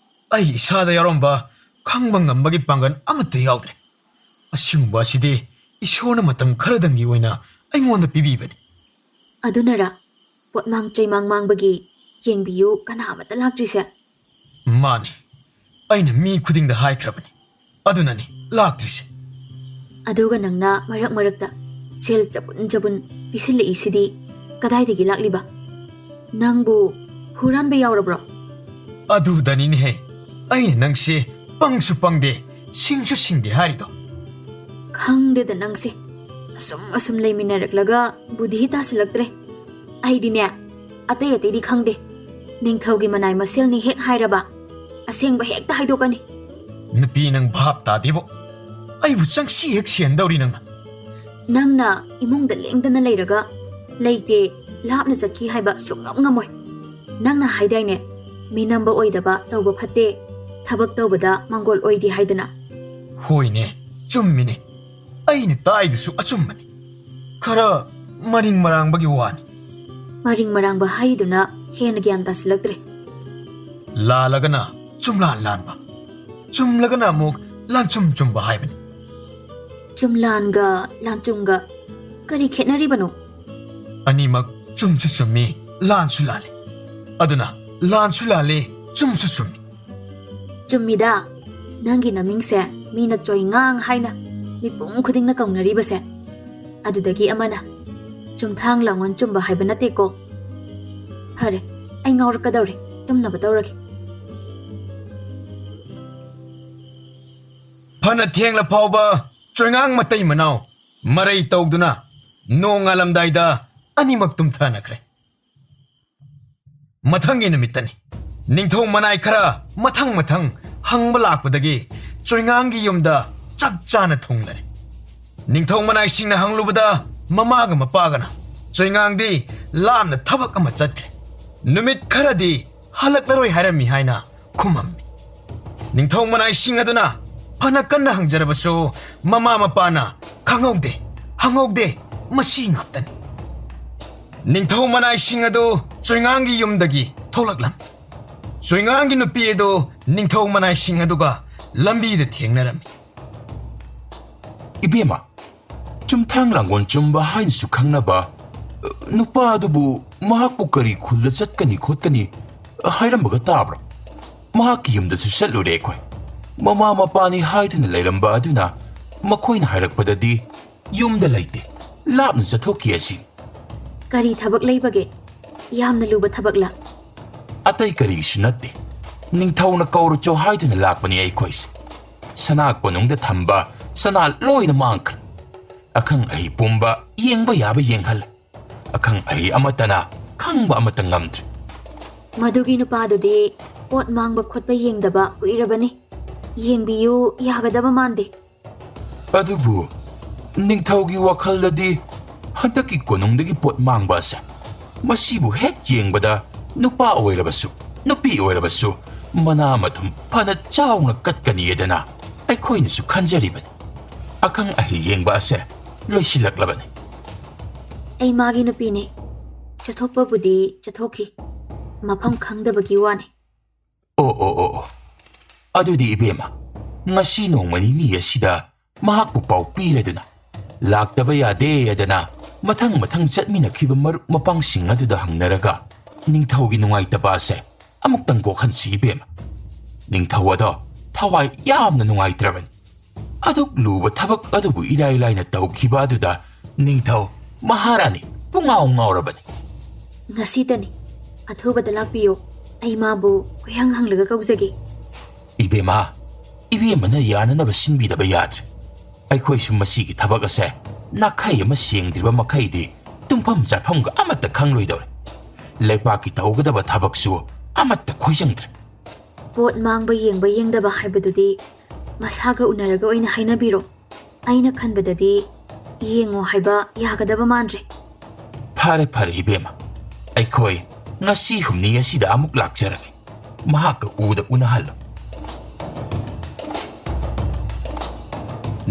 ꯑꯩ ꯏꯁꯥꯗ ꯌꯥꯎꯔꯝꯕ ꯈꯪꯕ ꯉꯝꯕꯒꯤ ꯄꯥꯡꯒꯜ ꯑꯃꯠꯇ ꯌꯥꯎꯗ꯭ꯔꯦ꯫ ꯑꯁꯤꯒꯨꯝꯕ ꯑꯁꯤꯗꯤ ꯏꯁꯣꯔꯅ ꯃꯇꯝ ꯈꯔꯗꯪꯒꯤ ꯑꯣꯏꯅ ꯑꯩꯉꯣꯟꯗ ꯄꯤꯕꯤꯕꯅꯤ꯫" "ꯑꯗꯨꯅꯔ ꯄꯣꯠꯃꯥꯡ ꯆꯩꯃꯥꯡ ꯃꯥꯡꯕꯒꯤ ꯌꯦꯡꯕꯤꯌꯨ ꯀꯅꯥ ꯑꯃꯠꯇ ꯂꯥꯛꯇ꯭ꯔꯤꯁꯦ?" "ꯃꯥꯅꯤ, ꯑꯩꯅ ꯃꯤ ꯈꯨꯗꯤꯡꯗ ꯍꯥꯏꯈ꯭ꯔꯕꯅꯤ, ꯑꯗꯨꯅꯅꯤ ꯂꯥꯛꯇ꯭ꯔꯤꯁꯦ꯫" "ꯑꯗꯨꯒ ꯅꯪꯅ ꯃꯔꯛ ꯃꯔꯛꯇ ꯁꯦꯜ ꯆꯕꯨꯟ ꯆꯕꯨꯟ ꯄꯤꯁꯤꯜꯂꯛꯏꯁꯤꯗꯤ ꯀꯗꯥꯏꯗꯒꯤ ꯂꯥꯛꯂꯤꯕ? ꯅꯪꯕꯨ ꯍꯨꯔꯥꯟꯕ ꯌꯥꯎꯔꯕ꯭ꯔꯣ?" "ꯑꯗꯨꯗꯅꯤꯅꯦꯍꯦ ꯑꯩꯅ ꯅꯪꯁꯦ ꯄꯪꯁꯨ ꯄꯪꯗꯦ, ꯁꯤꯡꯁꯨ ꯁꯤꯡꯗꯦ ꯍꯥꯏꯔꯤꯗꯣ꯫" "ꯈꯪꯗꯦꯗ ꯅꯪꯁꯦ꯫ ꯑꯁꯨꯝ ꯑꯁꯨꯝ ꯂꯩꯃꯤꯟꯅꯔꯛꯂꯒ ꯕꯨꯙꯤ ꯇꯥꯁꯤꯜꯂꯛꯇ꯭ꯔꯦ꯫ ꯑꯩꯗꯤꯅꯦ, ꯑꯇꯩ ꯑꯇꯩꯗꯤ ꯈꯪꯗꯦ꯫ ꯅꯤꯡꯊꯧꯒꯤ ꯃꯅꯥꯏ ꯃꯁꯦꯜꯅꯤ ꯍꯦꯛ ꯍꯥꯏꯔꯕ, ꯑꯁꯦꯡꯕ ꯍꯦꯛꯇ ꯍꯥꯏꯗꯣꯛꯀꯅꯤ꯫" "ꯅꯨꯄꯤ, ꯅꯪ ꯚꯥꯞ ꯇꯥꯗꯦꯕꯣ꯫ ꯑꯩꯕꯨ ꯆꯪꯁꯤ ꯍꯦꯛ ꯁꯦꯟꯗꯧꯔꯤ ꯅꯪꯅ꯫" "ꯅꯪꯅ ꯏꯃꯨꯡꯗ ꯂꯦꯡꯗꯅ ꯂꯩꯔꯒ ꯂꯩꯇꯦ, ꯂꯥꯞꯅ ꯆꯠꯈꯤ ꯍꯥꯏꯕ ꯁꯨꯡꯉꯝ ꯉꯝꯃꯣꯏ꯫ ꯅꯪꯅ ꯍꯥꯏꯗꯥꯏꯅꯦ, ꯃꯤꯅꯝꯕ ꯑꯣꯏꯗꯕ ꯇꯧꯕ ꯐꯠꯇꯦ, ꯊꯕꯛ ꯇꯧꯕꯗ ꯃꯥꯡꯒꯣꯜ ꯑꯣꯏꯗꯦ ꯍꯥꯏꯗꯅ?" "ꯍꯣꯏꯅꯦ, ꯆꯨꯝꯃꯤꯅꯦ꯫ ꯑꯩꯅ ꯇꯥꯏꯗꯨꯁꯨ ꯑꯆꯨꯝꯕꯅꯤ꯫ ꯈꯔ ꯃꯔꯤꯡ ꯃꯔꯥꯡꯕꯒꯤ ꯋꯥꯅꯤ꯫ ꯃꯔꯤꯡ ꯃꯔꯥꯡꯕ ꯍꯥꯏꯔꯤꯗꯨꯅ ꯍꯦꯟꯅ ꯒ꯭ꯌꯥꯟ ꯇꯥꯁꯤꯜꯂꯛꯇ꯭ꯔꯦ꯫ ꯂꯥꯜꯂꯒꯅ ꯆꯨꯝꯂꯥꯟ ꯂꯥꯟꯕ, ꯆꯨꯝꯂꯒꯅ ꯑꯃꯨꯛ ꯂꯥꯟꯆꯨꯝ ꯆꯨꯝꯕ ꯍꯥꯏꯕꯅꯤ꯫ ꯆꯨꯝꯂꯥꯟꯒ ꯂꯥꯟꯆꯨꯝꯒ ꯀꯔꯤ ꯈꯦꯠꯅꯔꯤꯕꯅꯣ? ꯑꯅꯤꯃꯛ ꯆꯨꯝꯁꯨ ꯆꯨꯝꯃꯤ, ꯂꯥꯟꯁꯨ ꯂꯥꯜꯂꯤ꯫ ꯑꯗꯨꯅ ꯂꯥꯟꯁꯨ ꯂꯥꯜꯂꯤ, ꯆꯨꯝꯁꯨ ꯆꯨꯝꯃꯤ꯫ ꯆꯨꯝꯃꯤꯗ, ꯅꯪꯒꯤ ꯅꯃꯤꯡꯁꯦ ꯃꯤꯅ ꯆꯣꯏꯉꯥꯡ ꯍꯥꯏꯅ ꯃꯤꯄꯨꯝ ꯈꯨꯗꯤꯡꯅ ꯀꯧꯅꯔꯤꯕꯁꯦ꯫ ꯑꯗꯨꯗꯒꯤ ꯑꯃꯅ ꯆꯨꯝꯊꯥꯡ ꯂꯥꯡꯑꯣꯟ ꯆꯨꯝꯕ ꯍꯥꯏꯕ ꯅꯠꯇꯦꯀꯣ꯫ ꯐꯔꯦ, ꯑꯩ ꯉꯥꯎꯔꯛꯀꯗꯧꯔꯦ, ꯇꯨꯝꯅꯕ ꯇꯧꯔꯒꯦ꯫ ꯐꯅ ꯊꯦꯡꯂ ꯐꯥꯎꯕ ꯆꯣꯏꯉꯥꯡ ꯃꯇꯩ ꯃꯅꯥꯎ ꯃꯔꯩ ꯇꯧꯗꯨꯅ ꯅꯣꯡꯉꯥꯜꯂꯝꯗꯥꯏꯗ ꯑꯅꯤꯃꯛ ꯇꯨꯝꯊꯅꯈ꯭ꯔꯦ꯫ ꯃꯊꯪꯒꯤ ꯅꯨꯃꯤꯠꯇꯅꯤ꯫ ꯅꯤꯡꯊꯧ ꯃꯅꯥꯏ ꯈꯔ ꯃꯊꯪ ꯃꯊꯪ ꯍꯪꯕ ꯂꯥꯛꯄꯗꯒꯤ ꯆꯣꯏꯉꯥꯡꯒꯤ ꯌꯨꯝꯗ ꯆꯞ ꯆꯥꯅ ꯊꯨꯡꯂꯔꯦ꯫ ꯅꯤꯡꯊꯧ ꯃꯅꯥꯏꯁꯤꯡꯅ ꯍꯪꯂꯨꯕꯗ ꯃꯃꯥꯒ ꯃꯄꯥꯒꯅ ꯆꯣꯏꯉꯥꯡꯗꯤ ꯂꯥꯞꯅ ꯊꯕꯛ ꯑꯃ ꯆꯠꯈ꯭ꯔꯦ, ꯅꯨꯃꯤꯠ ꯈꯔꯗꯤ ꯍꯜꯂꯛꯂꯔꯣꯏ ꯍꯥꯏꯔꯝꯃꯤ ꯍꯥꯏꯅ ꯈꯨꯝꯃꯝꯃꯤ꯫ ꯅꯤꯡꯊꯧ ꯃꯅꯥꯏꯁꯤꯡ ꯑꯗꯨꯅ ꯐꯅ ꯀꯟꯅ ꯍꯪꯖꯔꯕꯁꯨ ꯃꯃꯥ ꯃꯄꯥꯅ "ꯈꯪꯍꯧꯗꯦ, ꯍꯪꯍꯧꯗꯦ, ꯃꯁꯤ ꯉꯥꯛꯇꯅꯤ"꯫ ꯅꯤꯡꯊꯧ ꯃꯅꯥꯏꯁꯤꯡ ꯑꯗꯨ ꯆꯣꯏꯉꯥꯡꯒꯤ ꯌꯨꯝꯗꯒꯤ ꯊꯣꯛꯂꯛꯂꯝꯃꯤ꯫ ꯆꯣꯏꯉꯥꯡꯒꯤ ꯅꯨꯄꯤ ꯑꯗꯨ ꯅꯤꯡꯊꯧ ꯃꯅꯥꯏꯁꯤꯡ ꯑꯗꯨꯒ ꯂꯝꯕꯤꯗ ꯊꯦꯡꯅꯔꯝꯃꯤ꯫ "ꯏꯕꯦꯝꯃ, ꯆꯨꯝꯊꯥꯡ ꯂꯥꯡꯒꯣꯜ ꯆꯨꯝꯕ ꯍꯥꯏꯅꯁꯨ ꯈꯪꯅꯕ, ꯑ, ꯅꯨꯄꯥ ꯑꯗꯨꯕꯨ ꯃꯍꯥꯛꯄꯨ ꯀꯔꯤ ꯈꯨꯜꯗ ꯆꯠꯀꯅꯤ ꯈꯣꯠꯀꯅꯤ ꯍꯥꯏꯔꯝꯕꯒ ꯇꯥꯕ꯭ꯔꯣ? ꯃꯍꯥꯛꯀꯤ ꯌꯨꯝꯗꯁꯨ ꯆꯠꯂꯨꯔꯦ ꯑꯩꯈꯣꯏ꯫ ꯃꯃꯥ ꯃꯄꯥꯅꯤ ꯍꯥꯏꯗꯨꯅ ꯂꯩꯔꯝꯕ ꯑꯗꯨꯅ ꯃꯈꯣꯏꯅ ꯍꯥꯏꯔꯛꯄꯗꯗꯤ ꯌꯨꯝꯗ ꯂꯩꯇꯦ, ꯂꯥꯞꯅ ꯆꯠꯊꯣꯛꯈꯤ ꯑꯁꯤꯅꯤ"꯫ ꯀꯔꯤ ꯊꯕꯛ ꯂꯩꯕꯒꯦ? ꯌꯥꯝꯅ ꯂꯨꯕ ꯊꯕꯛꯂ? "ꯑꯇꯩ ꯀꯔꯤꯁꯨ ꯅꯠꯇꯦ꯫ ꯅꯤꯡꯊꯧꯅ ꯀꯧꯔꯨꯆꯣ ꯍꯥꯏꯗꯨꯅ ꯂꯥꯛꯄꯅꯤ ꯑꯩꯈꯣꯏꯁꯦ꯫ ꯁꯅꯥ ꯀꯣꯅꯨꯡꯗ ꯊꯝꯕ ꯁꯅꯥ ꯂꯣꯏꯅ ꯃꯥꯡꯈ꯭ꯔꯦ꯫ ꯑꯈꯪ ꯑꯍꯩ ꯄꯨꯝꯕ ꯌꯦꯡꯕ ꯌꯥꯕ ꯌꯦꯡꯍꯜꯂꯦ꯫ ꯑꯈꯪ ꯑꯍꯩ ꯑꯃꯠꯇꯅ ꯈꯪꯕ ꯑꯃꯠꯇ ꯉꯝꯗ꯭ꯔꯦ"꯫ ꯃꯗꯨꯒꯤ ꯅꯨꯄꯥꯗꯨꯗꯤ ꯄꯣꯠ ꯃꯥꯡꯕ ꯈꯣꯠꯄ ꯌꯦꯡꯗꯕ ꯀꯨꯏꯔꯕꯅꯤ꯫ ꯌꯦꯡꯕꯤꯌꯨ ꯌꯥꯒꯗꯕ ꯃꯥꯟꯗꯦ꯫ "ꯑꯗꯨꯕꯨ ꯅꯤꯡꯊꯧꯒꯤ ꯋꯥꯈꯜꯗꯗꯤ ꯍꯟꯗꯛꯀꯤ ꯀꯣꯅꯨꯡꯗꯒꯤ ꯄꯣꯠ ꯃꯥꯡꯕ ꯑꯁꯦ, ꯃꯁꯤꯕꯨ ꯍꯦꯛ ꯌꯦꯡꯕꯗ ꯅꯨꯄꯥ ꯑꯣꯏꯔꯕꯁꯨ ꯅꯨꯄꯤ ꯑꯣꯏꯔꯕꯁꯨ ꯃꯅꯥ ꯃꯊꯨꯝ ꯐꯅ ꯆꯥꯎꯅ ꯀꯠꯀꯅꯤꯗꯅ ꯑꯩꯈꯣꯏꯅꯁꯨ ꯈꯟꯖꯔꯤꯕꯅꯤ꯫ ꯑꯈꯪ ꯑꯍꯩ ꯌꯦꯡꯕ ꯑꯁꯦ ꯂꯣꯏꯁꯤꯜꯂꯛꯂꯕꯅꯤ"꯫ ꯑꯩ ꯃꯥꯒꯤ ꯅꯨꯄꯤꯅꯦ꯫ ꯆꯠꯊꯣꯛꯄꯕꯨꯗꯤ ꯆꯠꯊꯣꯛꯈꯤ, ꯃꯐꯝ ꯈꯪꯗꯕꯒꯤ ꯋꯥꯅꯤ꯫ ꯑꯣ ꯑꯣ ꯑꯣ ꯑꯣ꯫ ꯑꯗꯨꯗꯤ ꯏꯕꯦꯝꯃ, ꯉꯁꯤ ꯅꯣꯡꯃ ꯅꯤꯅꯤ ꯑꯁꯤꯗ ꯃꯍꯥꯛꯄꯨ ꯄꯥꯎ ꯄꯤꯔꯗꯨꯅ, ꯂꯥꯛꯇꯕ ꯌꯥꯗꯦ ꯍꯥꯏꯗꯅ ꯃꯊꯪ ꯃꯊꯪ ꯆꯠꯃꯤꯟꯅꯈꯤꯕ ꯃꯔꯨꯞ ꯃꯄꯥꯡꯁꯤꯡ ꯑꯗꯨꯗ ꯍꯪꯅꯔꯒ ꯅꯤꯡꯊꯧꯒꯤ ꯅꯨꯡꯉꯥꯏꯇꯕ ꯑꯁꯦ ꯑꯃꯨꯛꯇꯪ ꯀꯣꯛꯍꯟꯁꯤ ꯏꯕꯦꯝꯃ꯫ ꯅꯤꯡꯊꯧ ꯑꯗꯣ ꯊꯋꯥꯏ ꯌꯥꯝꯅ ꯅꯨꯡꯉꯥꯏꯇ꯭ꯔꯕꯅꯤ꯫ ꯑꯗꯨꯛ ꯂꯨꯕ ꯊꯕꯛ ꯑꯗꯨꯕꯨ ꯏꯔꯥꯏ ꯂꯥꯏꯅ ꯇꯧꯈꯤꯕ ꯑꯗꯨꯗ ꯅꯤꯡꯊꯧ ꯃꯍꯥꯔꯥꯅꯤ ꯄꯨꯡꯉꯥꯎ ꯉꯥꯎꯔꯕꯅꯤ꯫ ꯉꯁꯤꯇꯅꯤ꯫ ꯑꯊꯨꯕꯗ ꯂꯥꯛꯄꯤꯌꯨ꯫ ꯑꯩ ꯃꯥꯕꯨ ꯀꯣꯏꯍꯪ ꯍꯪꯂꯒ ꯀꯧꯖꯒꯦ꯫ ꯏꯕꯦꯝꯃ, ꯏꯕꯦꯝꯃꯅ ꯌꯥꯅꯅꯕ ꯁꯤꯟꯕꯤꯗꯕ ꯌꯥꯗ꯭ꯔꯦ꯫ ꯑꯩꯈꯣꯏꯁꯨ ꯃꯁꯤꯒꯤ ꯊꯕꯛ ꯑꯁꯦ ꯅꯥꯈꯩ ꯑꯃ ꯁꯦꯡꯗ꯭ꯔꯤꯕ ꯃꯈꯩꯗꯤ ꯇꯨꯝꯐꯝ ꯆꯥꯐꯝꯒ ꯑꯃꯠꯇ ꯈꯪꯂꯣꯏꯗꯧꯔꯦ꯫ ꯂꯩꯕꯥꯛꯀꯤ ꯇꯧꯒꯗꯕ ꯊꯕꯛꯁꯨ ꯑꯃꯠꯇ ꯈꯣꯏꯖꯪꯗ꯭ꯔꯦ꯫ ꯄꯣꯠ ꯃꯥꯡꯕ ꯌꯦꯡꯕ ꯌꯦꯡꯗꯕ ꯍꯥꯏꯕꯗꯨꯗꯤ ꯃꯁꯥꯒ ꯎꯅꯔꯒ ꯑꯣꯏꯅ ꯍꯥꯏꯅꯕꯤꯔꯣ꯫ ꯑꯩꯅ ꯈꯟꯕꯗꯗꯤ ꯌꯦꯡꯉꯣ ꯍꯥꯏꯕ ꯌꯥꯒꯗꯕ ꯃꯥꯟꯗ꯭ꯔꯦ꯫ ꯐꯔꯦ, ꯐꯔꯦ, ꯏꯕꯦꯝꯃ꯫ ꯑꯩꯈꯣꯏ ꯉꯁꯤ ꯍꯨꯝꯅꯤ ꯑꯁꯤꯗ ꯑꯃꯨꯛ ꯂꯥꯛꯆꯔꯒꯦ꯫ ꯃꯍꯥꯛꯀ ꯎꯗ ꯎꯅꯍꯜꯂꯣ꯫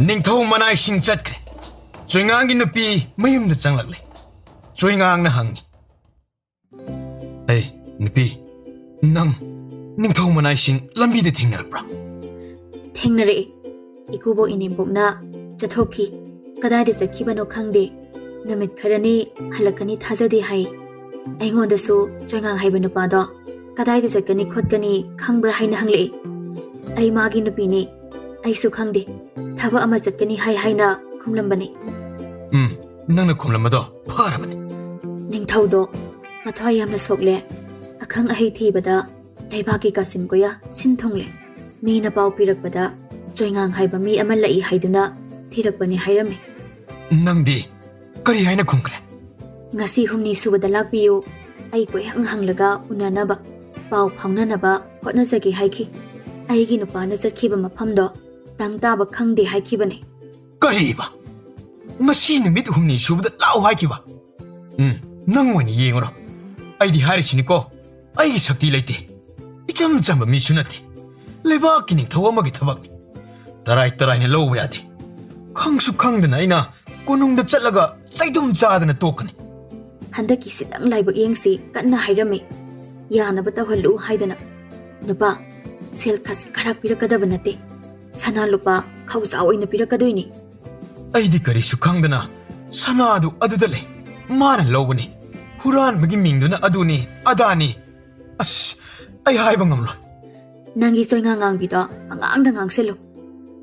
ꯅꯤꯡꯊꯧ ꯃꯅꯥꯏꯁꯤꯡ ꯆꯠꯈ꯭ꯔꯦ꯫ ꯆꯣꯏꯉꯥꯡꯒꯤ ꯅꯨꯄꯤ ꯃꯌꯨꯝꯗ ꯆꯪꯂꯛꯂꯦ꯫ ꯆꯣꯏꯉꯥꯡꯅ ꯍꯪꯉꯤ, "ꯑꯩ, ꯅꯨꯄꯤ, ꯅꯪ ꯅꯤꯡꯊꯧ ꯃꯅꯥꯏꯁꯤꯡ ꯂꯝꯕꯤꯗ ꯊꯦꯡꯅꯔꯛꯄ꯭ꯔꯥ?" "ꯊꯦꯡꯅꯔꯛꯏ꯫ ꯏꯀꯨꯕꯣꯛ ꯏꯅꯦꯝꯕꯣꯛꯅ ꯆꯠꯊꯣꯛꯈꯤ꯫ ꯀꯗꯥꯏꯗ ꯆꯠꯈꯤꯕꯅꯣ ꯈꯪꯗꯦ꯫ ꯅꯨꯃꯤꯠ ꯈꯔꯅꯤ ꯍꯜꯂꯛꯀꯅꯤ ꯊꯥꯖꯗꯦ ꯍꯥꯏ꯫ ꯑꯩꯉꯣꯟꯗꯁꯨ ꯆꯣꯏꯉꯥꯡ ꯍꯥꯏꯕ ꯅꯨꯄꯥꯗꯣ ꯀꯗꯥꯏꯗ ꯆꯠꯀꯅꯤ ꯈꯣꯠꯀꯅꯤ ꯈꯪꯕ꯭ꯔꯥ ꯍꯥꯏꯅ ꯍꯪꯂꯛꯏ꯫ ꯑꯩ ꯃꯥꯒꯤ ꯅꯨꯄꯤꯅꯤ꯫ ꯑꯩꯁꯨ ꯈꯪꯗꯦ꯫ ꯊꯕꯛ ꯑꯃ ꯆꯠꯀꯅꯤ ꯍꯥꯏ ꯍꯥꯏꯅ ꯈꯨꯝꯂꯝꯕꯅꯤ꯫" "ꯎꯝ, ꯅꯪꯅ ꯈꯨꯝꯂꯝꯕꯗꯣ ꯐꯔꯕꯅꯤ꯫" ꯅꯤꯡꯊꯧꯗꯣ ꯃꯊ꯭ꯋꯥꯏ ꯌꯥꯝꯅ ꯁꯣꯛꯂꯦ꯫ ꯑꯈꯪ ꯑꯍꯩ ꯊꯤꯕꯗ ꯂꯩꯕꯥꯛꯀꯤ ꯀꯥꯆꯤꯟ ꯀꯣꯌꯥ ꯁꯤꯟ ꯊꯨꯡꯂꯦ꯫ ꯃꯤꯅ ꯄꯥꯎ ꯄꯤꯔꯛꯄꯗ ꯆꯣꯏꯉꯥꯡ ꯍꯥꯏꯕ ꯃꯤ ꯑꯃ ꯂꯩ ꯍꯥꯏꯗꯨꯅ ꯊꯤꯔꯛꯄꯅꯤ ꯍꯥꯏꯔꯝꯃꯤ꯫ "ꯅꯪꯗꯤ ꯀꯔꯤ ꯍꯥꯏꯅ ꯈꯨꯝꯈ꯭ꯔꯦ?" "ꯉꯁꯤ ꯍꯨꯝꯅꯤ ꯁꯨꯕꯗ ꯂꯥꯛꯄꯤꯌꯨ꯫ ꯑꯩ ꯀꯣꯏꯍꯪ ꯍꯪꯂꯒ ꯎꯅꯅꯕ, ꯄꯥꯎ ꯐꯥꯎꯅꯅꯕ ꯍꯣꯠꯅꯖꯒꯦ" ꯍꯥꯏꯈꯤ꯫ ꯑꯩꯒꯤ ꯅꯨꯄꯥꯅ ꯆꯠꯈꯤꯕ ꯃꯐꯝꯗꯣ ꯇꯪ ꯇꯥꯕ ꯈꯪꯗꯦ ꯍꯥꯏꯈꯤꯕꯅꯤ꯫ "ꯀꯔꯤꯕ? ꯉꯁꯤ ꯅꯨꯃꯤꯠ ꯍꯨꯝꯅꯤ ꯁꯨꯕꯗ ꯂꯥꯛꯎ ꯍꯥꯏꯈꯤꯕ? ꯎꯝ, ꯅꯪ ꯑꯣꯏꯅ ꯌꯦꯡꯉꯨꯔꯣ꯫ ꯑꯩꯗꯤ ꯍꯥꯏꯔꯤꯁꯤꯅꯤꯀꯣ, ꯑꯩꯒꯤ ꯁꯛꯇꯤ ꯂꯩꯇꯦ꯫ ꯏꯆꯝ ꯆꯝꯕ ꯃꯤꯁꯨ ꯅꯠꯇꯦ꯫ ꯂꯩꯕꯥꯛꯀꯤ ꯅꯤꯡꯊꯧ ꯑꯃꯒꯤ ꯊꯕꯛꯅꯤ꯫ ꯇꯔꯥꯏ ꯇꯔꯥꯏꯅ ꯂꯧꯕ ꯌꯥꯗꯦ꯫ ꯈꯪꯁꯨ ꯈꯪꯗꯅ ꯑꯩꯅ ꯀꯣꯅꯨꯡꯗ ꯆꯠꯂꯒ ꯆꯩꯗꯨꯝ ꯆꯥꯗꯅ ꯇꯣꯛꯀꯅꯤ꯫ ꯍꯟꯗꯛꯀꯤꯁꯤꯗꯪ ꯂꯥꯏꯕꯛ ꯌꯦꯡꯁꯤ ꯀꯟꯅ ꯍꯥꯏꯔꯝꯃꯤ꯫ ꯌꯥꯅꯕ ꯇꯧꯍꯜꯂꯨ ꯍꯥꯏꯗꯅ꯫ ꯅꯨꯄꯥ, ꯁꯦꯜ ꯈꯖꯤꯛ ꯈꯔ ꯄꯤꯔꯛꯀꯗꯕ ꯅꯠꯇꯦ꯫ ꯁꯅꯥ ꯂꯨꯄꯥ ꯈꯧꯖꯥ ꯑꯣꯏꯅ ꯄꯤꯔꯛꯀꯗꯣꯏꯅꯤ꯫ ꯑꯩꯗꯤ ꯀꯔꯤꯁꯨ ꯈꯪꯗꯅ ꯁꯅꯥꯗꯨ ꯑꯗꯨꯗ ꯂꯩ, ꯃꯥꯅ ꯂꯧꯕꯅꯤ꯫ ꯍꯨꯔꯥꯟꯕꯒꯤ ꯃꯤꯡꯗꯨꯅ ꯑꯗꯨꯅꯤ ꯑꯗꯥꯅꯤ꯫ ꯑꯁ, ꯑꯩ ꯍꯥꯏꯕ ꯉꯝꯂꯣꯏ꯫ ꯅꯪꯒꯤ ꯆꯣꯏꯉꯥ ꯉꯥꯡꯕꯤꯗꯣ ꯑꯉꯥꯡꯗ ꯉꯥꯡꯁꯤꯜꯂꯨ꯫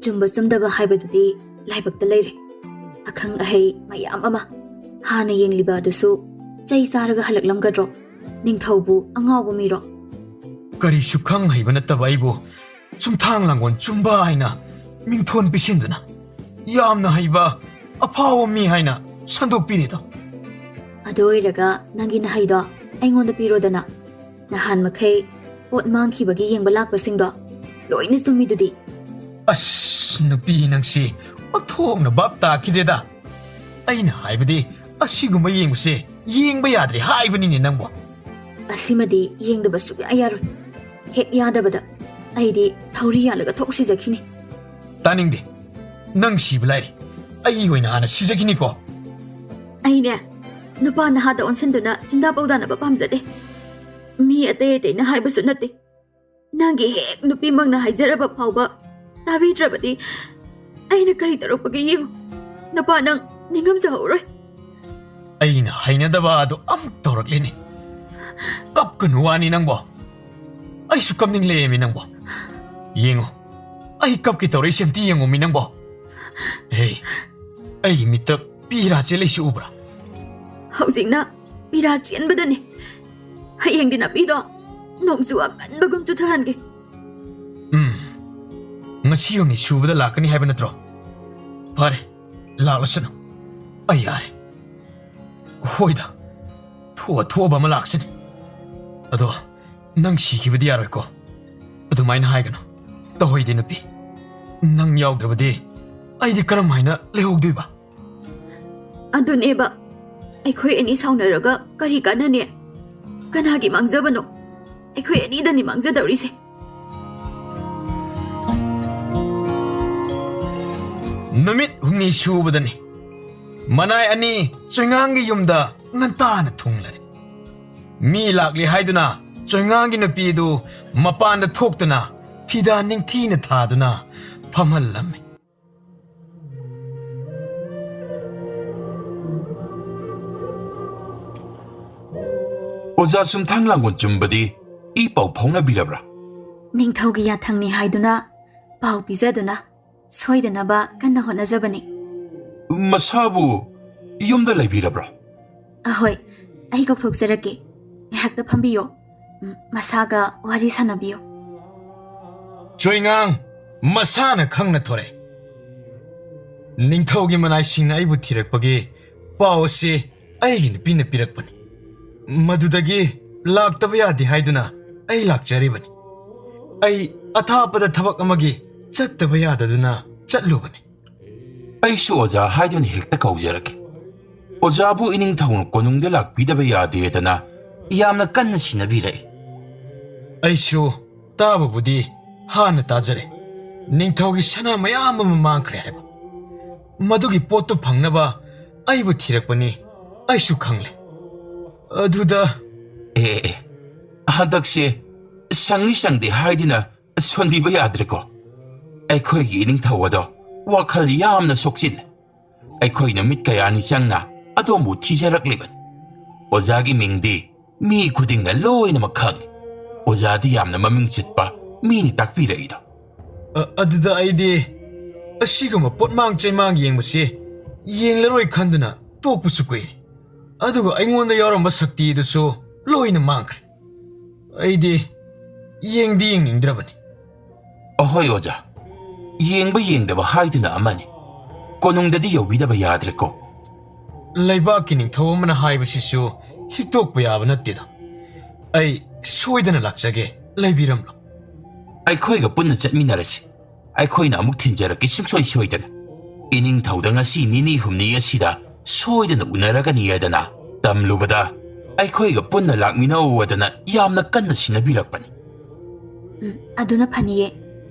ꯆꯨꯝꯕ ꯆꯨꯝꯗꯕ ꯍꯥꯏꯕꯗꯨꯗꯤ ꯂꯥꯏꯕꯛꯇ ꯂꯩꯔꯦ꯫ ꯑꯈꯪ ꯑꯍꯩ ꯃꯌꯥꯝ ꯑꯃ ꯍꯥꯟꯅ ꯌꯦꯡꯂꯤꯕ ꯑꯗꯨꯁꯨ ꯆꯩ ꯆꯥꯔꯒ ꯍꯜꯂꯛꯂꯝꯒꯗ꯭ꯔꯣ? ꯅꯤꯡꯊꯧꯕꯨ ꯑꯉꯥꯎꯕ ꯃꯤꯔꯣ? ꯀꯔꯤꯁꯨ ꯈꯪ ꯍꯩꯕ ꯅꯠꯇꯕ ꯑꯩꯕꯨ ꯆꯨꯝꯊꯥꯡ ꯂꯥꯡꯒꯣꯜ ꯆꯨꯝꯕ ꯍꯥꯏꯅ ꯃꯤꯡꯊꯣꯟ ꯄꯤꯁꯤꯟꯗꯨꯅ ꯌꯥꯝꯅ ꯍꯩꯕ ꯑꯐꯥꯎꯕ ꯃꯤ ꯍꯥꯏꯅ ꯁꯟꯗꯣꯛꯄꯤꯔꯦꯗꯣ꯫ ꯑꯗꯨ ꯑꯣꯏꯔꯒ ꯅꯪꯒꯤ ꯅꯍꯩꯗꯣ ꯑꯩꯉꯣꯟꯗ ꯄꯤꯔꯣꯗꯅ꯫ ꯅꯍꯥꯟ ꯃꯈꯩ ꯄꯣꯠ ꯃꯥꯡꯈꯤꯕꯒꯤ ꯌꯦꯡꯕ ꯂꯥꯛꯄꯁꯤꯡꯗꯣ ꯂꯣꯏꯅ ꯆꯨꯝꯃꯤꯗꯨꯗꯤ꯫ ꯑꯁ, ꯅꯨꯄꯤ ꯅꯪꯁꯤ ꯑꯣꯟꯊꯣꯛꯅ ꯚꯥꯞ ꯇꯥꯈꯤꯗꯦꯗ꯫ ꯑꯩꯅ ꯍꯥꯏꯕꯗꯤ ꯑꯁꯤꯒꯨꯝꯕ ꯌꯦꯡꯕꯁꯦ ꯌꯦꯡꯕ ꯌꯥꯗ꯭ꯔꯦ ꯍꯥꯏꯕꯅꯤꯅꯦ ꯅꯪꯕꯣ꯫ ꯑꯁꯤꯃꯗꯤ ꯌꯦꯡꯗꯕ ꯁꯨꯛꯌꯥ ꯌꯥꯔꯣꯏ꯫ ꯍꯦꯛ ꯌꯥꯗꯕꯗ ꯑꯩꯗꯤ ꯊꯧꯔꯤ ꯌꯥꯜꯂꯒ ꯊꯣꯛꯁꯤꯖꯈꯤꯅꯤ꯫ ꯇꯥꯅꯤꯡꯗꯦ꯫ ꯅꯪ ꯁꯤꯕ ꯂꯥꯏꯔꯤ꯫ ꯑꯩ ꯑꯣꯏꯅ ꯍꯥꯟꯅ ꯁꯤꯖꯈꯤꯅꯤꯀꯣ꯫ ꯑꯩꯅꯦ, ꯅꯨꯄꯥ ꯅꯍꯥꯗ ꯑꯣꯟꯁꯤꯟꯗꯨꯅ ꯆꯤꯟꯗꯥ ꯄꯧꯗꯥꯅꯕ ꯄꯥꯝꯖꯗꯦ꯫ ꯃꯤ ꯑꯇꯩ ꯑꯇꯩꯅ ꯍꯥꯏꯕꯁꯨ ꯅꯠꯇꯦ꯫ ꯅꯪꯒꯤ ꯍꯦꯛ ꯅꯨꯄꯤꯃꯛꯅ ꯍꯥꯏꯖꯔꯕ ꯐꯥꯎꯕ ꯇꯥꯕꯤꯗ꯭ꯔꯕꯗꯤ ꯑꯩꯅ ꯀꯔꯤ ꯇꯧꯔꯛꯄꯒꯦ ꯌꯦꯡꯉꯨ꯫ ꯅꯨꯄꯥ ꯅꯪ ꯅꯤꯡꯉꯝꯖꯍꯧꯔꯣꯏ꯫ ꯑꯩꯅ ꯍꯩꯅꯗꯕ ꯑꯗꯨ ꯑꯃꯨꯛ ꯇꯧꯔꯛꯂꯤꯅꯤ꯫ ꯀꯞꯀꯅꯨ ꯋꯥꯅꯤ ꯅꯪꯕꯣ꯫ ꯑꯩꯁꯨ ꯀꯞꯅꯤꯡꯂꯛꯑꯦꯃꯤ ꯅꯪꯕꯣ꯫ ꯌꯦꯡꯉꯨ, ꯑꯩ ꯀꯞꯀꯦ ꯇꯧꯔꯛꯏꯁꯦ ꯑꯝꯇ ꯌꯦꯡꯉꯨꯃꯤ ꯅꯪꯕꯣ꯫ ꯍꯦ, ꯑꯩꯒꯤ ꯃꯤꯠꯇ ꯄꯤꯔꯥ ꯆꯦꯜꯂꯛꯏꯁꯤ ꯎꯕ꯭ꯔꯥ? ꯍꯧꯖꯤꯛꯅ ꯄꯤꯔꯥ ꯆꯦꯟꯕꯗꯅꯤ꯫ ꯍꯌꯦꯡꯗꯤ ꯅꯥꯄꯤꯗꯣ ꯅꯣꯡꯖꯨ ꯑꯀꯟꯕꯒꯨꯝ ꯆꯨꯊꯍꯟꯒꯦ꯫ ꯎꯝ, ꯉꯁꯤ ꯍꯨꯝꯅꯤ ꯁꯨꯕꯗ ꯂꯥꯛꯀꯅꯤ ꯍꯥꯏꯕ ꯅꯠꯇ꯭ꯔꯣ? ꯐꯔꯦ, ꯂꯥꯛꯂꯁꯅꯨ꯫ ꯑꯩ ꯌꯥꯔꯦ꯫ ꯍꯣꯏꯗ, ꯊꯣꯛꯑ ꯊꯣꯛꯑꯕ ꯑꯃ ꯂꯥꯛꯁꯅꯤ꯫ ꯑꯗꯣ ꯅꯪ ꯁꯤꯈꯤꯕꯗꯤ ꯌꯥꯔꯣꯏꯀꯣ꯫ ꯑꯗꯨꯃꯥꯏꯅ ꯍꯥꯏꯒꯅꯨ꯫ ꯇꯧꯍꯩꯗꯦ ꯅꯨꯄꯤ꯫ ꯅꯪ ꯌꯥꯎꯗ꯭ꯔꯕꯗꯤ ꯑꯩꯗꯤ ꯀꯔꯝ ꯍꯥꯏꯅ ꯂꯩꯍꯧꯗꯣꯏꯕ? ꯑꯗꯨꯅꯦꯕ, ꯑꯩꯈꯣꯏ ꯑꯅꯤ ꯁꯥꯎꯅꯔꯒ ꯀꯔꯤ ꯀꯥꯟꯅꯅꯤ? ꯀꯅꯥꯒꯤ ꯃꯥꯡꯖꯕꯅꯣ? ꯑꯩꯈꯣꯏ ꯑꯅꯤꯗꯅꯤ ꯃꯥꯡꯖꯗꯧꯔꯤꯁꯦ꯫ ꯅꯨꯃꯤꯠ ꯍꯨꯝꯅꯤ ꯁꯨꯕꯗꯅꯤ꯫ ꯃꯅꯥꯏ ꯑꯅꯤ ꯆꯣꯏꯉꯥꯡꯒꯤ ꯌꯨꯝꯗ ꯉꯟꯇꯥꯅ ꯊꯨꯡꯂꯔꯦ꯫ ꯃꯤ ꯂꯥꯛꯂꯤ ꯍꯥꯏꯗꯨꯅ ꯆꯣꯏꯉꯥꯡꯒꯤ ꯅꯨꯄꯤꯗꯨ ꯃꯄꯥꯟꯗ ꯊꯣꯛꯇꯨꯅ ꯐꯤꯗꯥ ꯅꯤꯡꯊꯤꯅ ꯊꯥꯗꯨꯅ ꯐꯝꯍꯜꯂꯝꯃꯤ꯫ ꯑꯣꯖꯥ ꯁꯨꯝꯊꯥꯡ ꯂꯥꯡꯒꯣꯜ ꯆꯨꯝꯕꯗꯤ ꯏ ꯄꯥꯎ ꯐꯥꯎꯅꯕꯤꯔꯕ꯭ꯔꯥ? ꯅꯤꯡꯊꯧꯒꯤ ꯌꯥꯊꯪꯅꯤ ꯍꯥꯏꯗꯨꯅ ꯄꯥꯎ ꯄꯤꯖꯗꯨꯅ ꯁꯣꯏꯗꯅꯕ ꯀꯟꯅ ꯍꯣꯠꯅꯖꯕꯅꯤ꯫ ꯃꯁꯥꯕꯨ ꯌꯨꯝꯗ ꯂꯩꯕꯤꯔꯕ꯭ꯔꯣ? ꯑꯍꯣꯏ, ꯑꯩ ꯀꯧꯊꯣꯛꯆꯔꯛꯀꯦ꯫ ꯉꯥꯏꯍꯥꯛꯇ ꯐꯝꯕꯤꯌꯣ꯫ ꯎꯝ, ꯃꯁꯥꯒ ꯋꯥꯔꯤ ꯁꯥꯟꯅꯕꯤꯌꯣ꯫ ꯆꯣꯏꯉꯥꯡ, ꯃꯁꯥꯅ ꯈꯪꯅ ꯊꯣꯔꯛꯑꯦ꯫ ꯅꯤꯡꯊꯧꯒꯤ ꯃꯅꯥꯏꯁꯤꯡꯅ ꯑꯩꯕꯨ ꯊꯤꯔꯛꯄꯒꯤ ꯄꯥꯎ ꯑꯁꯤ ꯑꯩꯒꯤ ꯅꯨꯄꯤꯅ ꯄꯤꯔꯛꯄꯅꯤ꯫ ꯃꯗꯨꯗꯒꯤ ꯂꯥꯛꯇꯕ ꯌꯥꯗꯦ ꯍꯥꯏꯗꯨꯅ ꯑꯩ ꯂꯥꯛꯆꯔꯤꯕꯅꯤ꯫ ꯑꯩ ꯑꯊꯥꯞꯄꯗ ꯊꯕꯛ ꯑꯃꯒꯤ ꯆꯠꯇꯕ ꯌꯥꯗꯗꯨꯅ ꯆꯠꯂꯨꯕꯅꯤ꯫ ꯑꯩꯁꯨ ꯑꯣꯖꯥ ꯍꯥꯏꯗꯨꯅ ꯍꯦꯛꯇ ꯀꯧꯖꯔꯛꯀꯦ꯫ ꯑꯣꯖꯥꯕꯨ ꯏꯅꯤꯡꯊꯧꯅ ꯀꯣꯅꯨꯡꯗ ꯂꯥꯛꯄꯤꯗꯕ ꯌꯥꯗꯦꯗꯅ ꯌꯥꯝꯅ ꯀꯟꯅ ꯁꯤꯟꯅꯕꯤꯔꯛꯏ꯫ ꯑꯩꯁꯨ ꯇꯥꯕꯕꯨꯗꯤ ꯍꯥꯟꯅ ꯇꯥꯖꯔꯦ, ꯅꯤꯡꯊꯧꯒꯤ ꯁꯅꯥ ꯃꯌꯥꯝ ꯑꯃ ꯃꯥꯡꯈ꯭ꯔꯦ ꯍꯥꯏꯕ꯫ ꯃꯗꯨꯒꯤ ꯄꯣꯠꯇꯨ ꯐꯪꯅꯕ ꯑꯩꯕꯨ ꯊꯤꯔꯛꯄꯅꯤ, ꯑꯩꯁꯨ ꯈꯪꯂꯦ꯫ ꯑꯗꯨꯗ ꯑꯦ, ꯑꯦ, ꯑꯦ, ꯍꯟꯗꯛꯁꯦ ꯁꯪꯏ ꯁꯪꯗꯦ ꯍꯥꯏꯗꯨꯅ ꯁꯣꯟꯕꯤꯕ ꯌꯥꯗ꯭ꯔꯦꯀꯣ꯫ ꯑꯩꯈꯣꯏꯒꯤ ꯏꯅꯤꯡꯊꯧ ꯑꯗꯣ ꯋꯥꯈꯜ ꯌꯥꯝꯅ ꯁꯣꯛꯆꯤꯜꯂꯦ꯫ ꯑꯩꯈꯣꯏ ꯅꯨꯃꯤꯠ ꯀꯌꯥꯅꯤ ꯆꯪꯅ ꯑꯗꯣꯝꯕꯨ ꯊꯤꯖꯔꯛꯂꯤꯕꯅꯤ꯫ ꯑꯣꯖꯥꯒꯤ ꯃꯤꯡꯗꯤ ꯃꯤ ꯈꯨꯗꯤꯡꯅ ꯂꯣꯏꯅꯃꯛ ꯈꯪꯏ꯫ ꯑꯣꯖꯥꯗꯤ ꯌꯥꯝꯅ ꯃꯃꯤꯡ ꯆꯠꯄ ꯃꯤꯅꯤ ꯇꯥꯛꯄꯤꯔꯛꯏꯗꯣ꯫ ꯑ-, ꯑꯗꯨꯗ ꯑꯩꯗꯤ ꯑꯁꯤꯒꯨꯝꯕ ꯄꯣꯠꯃꯥꯡ ꯆꯩꯃꯥꯡ ꯌꯦꯡꯕꯁꯤ ꯌꯦꯡꯂꯔꯣꯏ ꯈꯟꯗꯨꯅ ꯇꯣꯛꯄꯁꯨ ꯀꯨꯏꯔꯦ꯫ ꯑꯗꯨꯒ ꯑꯩꯉꯣꯟꯗ ꯌꯥꯎꯔꯝꯕ ꯁꯛꯇꯤꯗꯨꯁꯨ ꯂꯣꯏꯅ ꯃꯥꯡꯈ꯭ꯔꯦ꯫ ꯑꯩꯗꯤ ꯌꯦꯡꯗꯤ ꯌꯦꯡꯅꯤꯡꯗ꯭ꯔꯕꯅꯤ꯫ ꯑꯍꯣꯏ ꯑꯣꯖꯥ, ꯌꯦꯡꯕ ꯌꯦꯡꯗꯕ ꯍꯥꯏꯗꯨꯅ ꯑꯃꯅꯤ꯫ ꯀꯣꯅꯨꯡꯗꯗꯤ ꯌꯧꯕꯤꯗꯕ ꯌꯥꯗ꯭ꯔꯦꯀꯣ꯫ ꯂꯩꯕꯥꯛꯀꯤ ꯅꯤꯡꯊꯧ ꯑꯃꯅ ꯍꯥꯏꯕꯁꯤꯁꯨ ꯍꯤꯛꯇꯣꯛꯄ ꯌꯥꯕ ꯅꯠꯇꯦꯗ꯫ ꯑꯩ ꯁꯣꯏꯗꯅ ꯂꯥꯛꯆꯒꯦ, ꯂꯩꯕꯤꯔꯝꯂꯣ꯫ ꯑꯩꯈꯣꯏꯒ ꯄꯨꯟꯅ ꯆꯠꯃꯤꯟꯅꯔꯁꯤ꯫ ꯑꯩꯈꯣꯏꯅ ꯑꯃꯨꯛ ꯊꯤꯟꯖꯔꯛꯀꯦ ꯁꯨꯡꯁꯣꯏ ꯁꯣꯏꯗꯅ꯫ ꯏꯅꯤꯡꯊꯧꯗ ꯉꯁꯤ ꯅꯤꯅꯤ ꯍꯨꯝꯅꯤ ꯑꯁꯤꯗ ꯁꯣꯏꯗꯅ ꯎꯅꯔꯒꯅꯤ ꯍꯥꯏꯗꯅ ꯇꯝꯂꯨꯕꯗ ꯑꯩꯈꯣꯏꯒ ꯄꯨꯟꯅ ꯂꯥꯛꯃꯤꯟꯅꯧ ꯍꯥꯏꯗꯅ ꯌꯥꯝꯅ ꯀꯟꯅ ꯁꯤꯟꯅꯕꯤꯔꯛꯄꯅꯤ꯫ ꯎꯝ, ꯑꯗꯨꯅ ꯐꯅꯤꯌꯦ꯫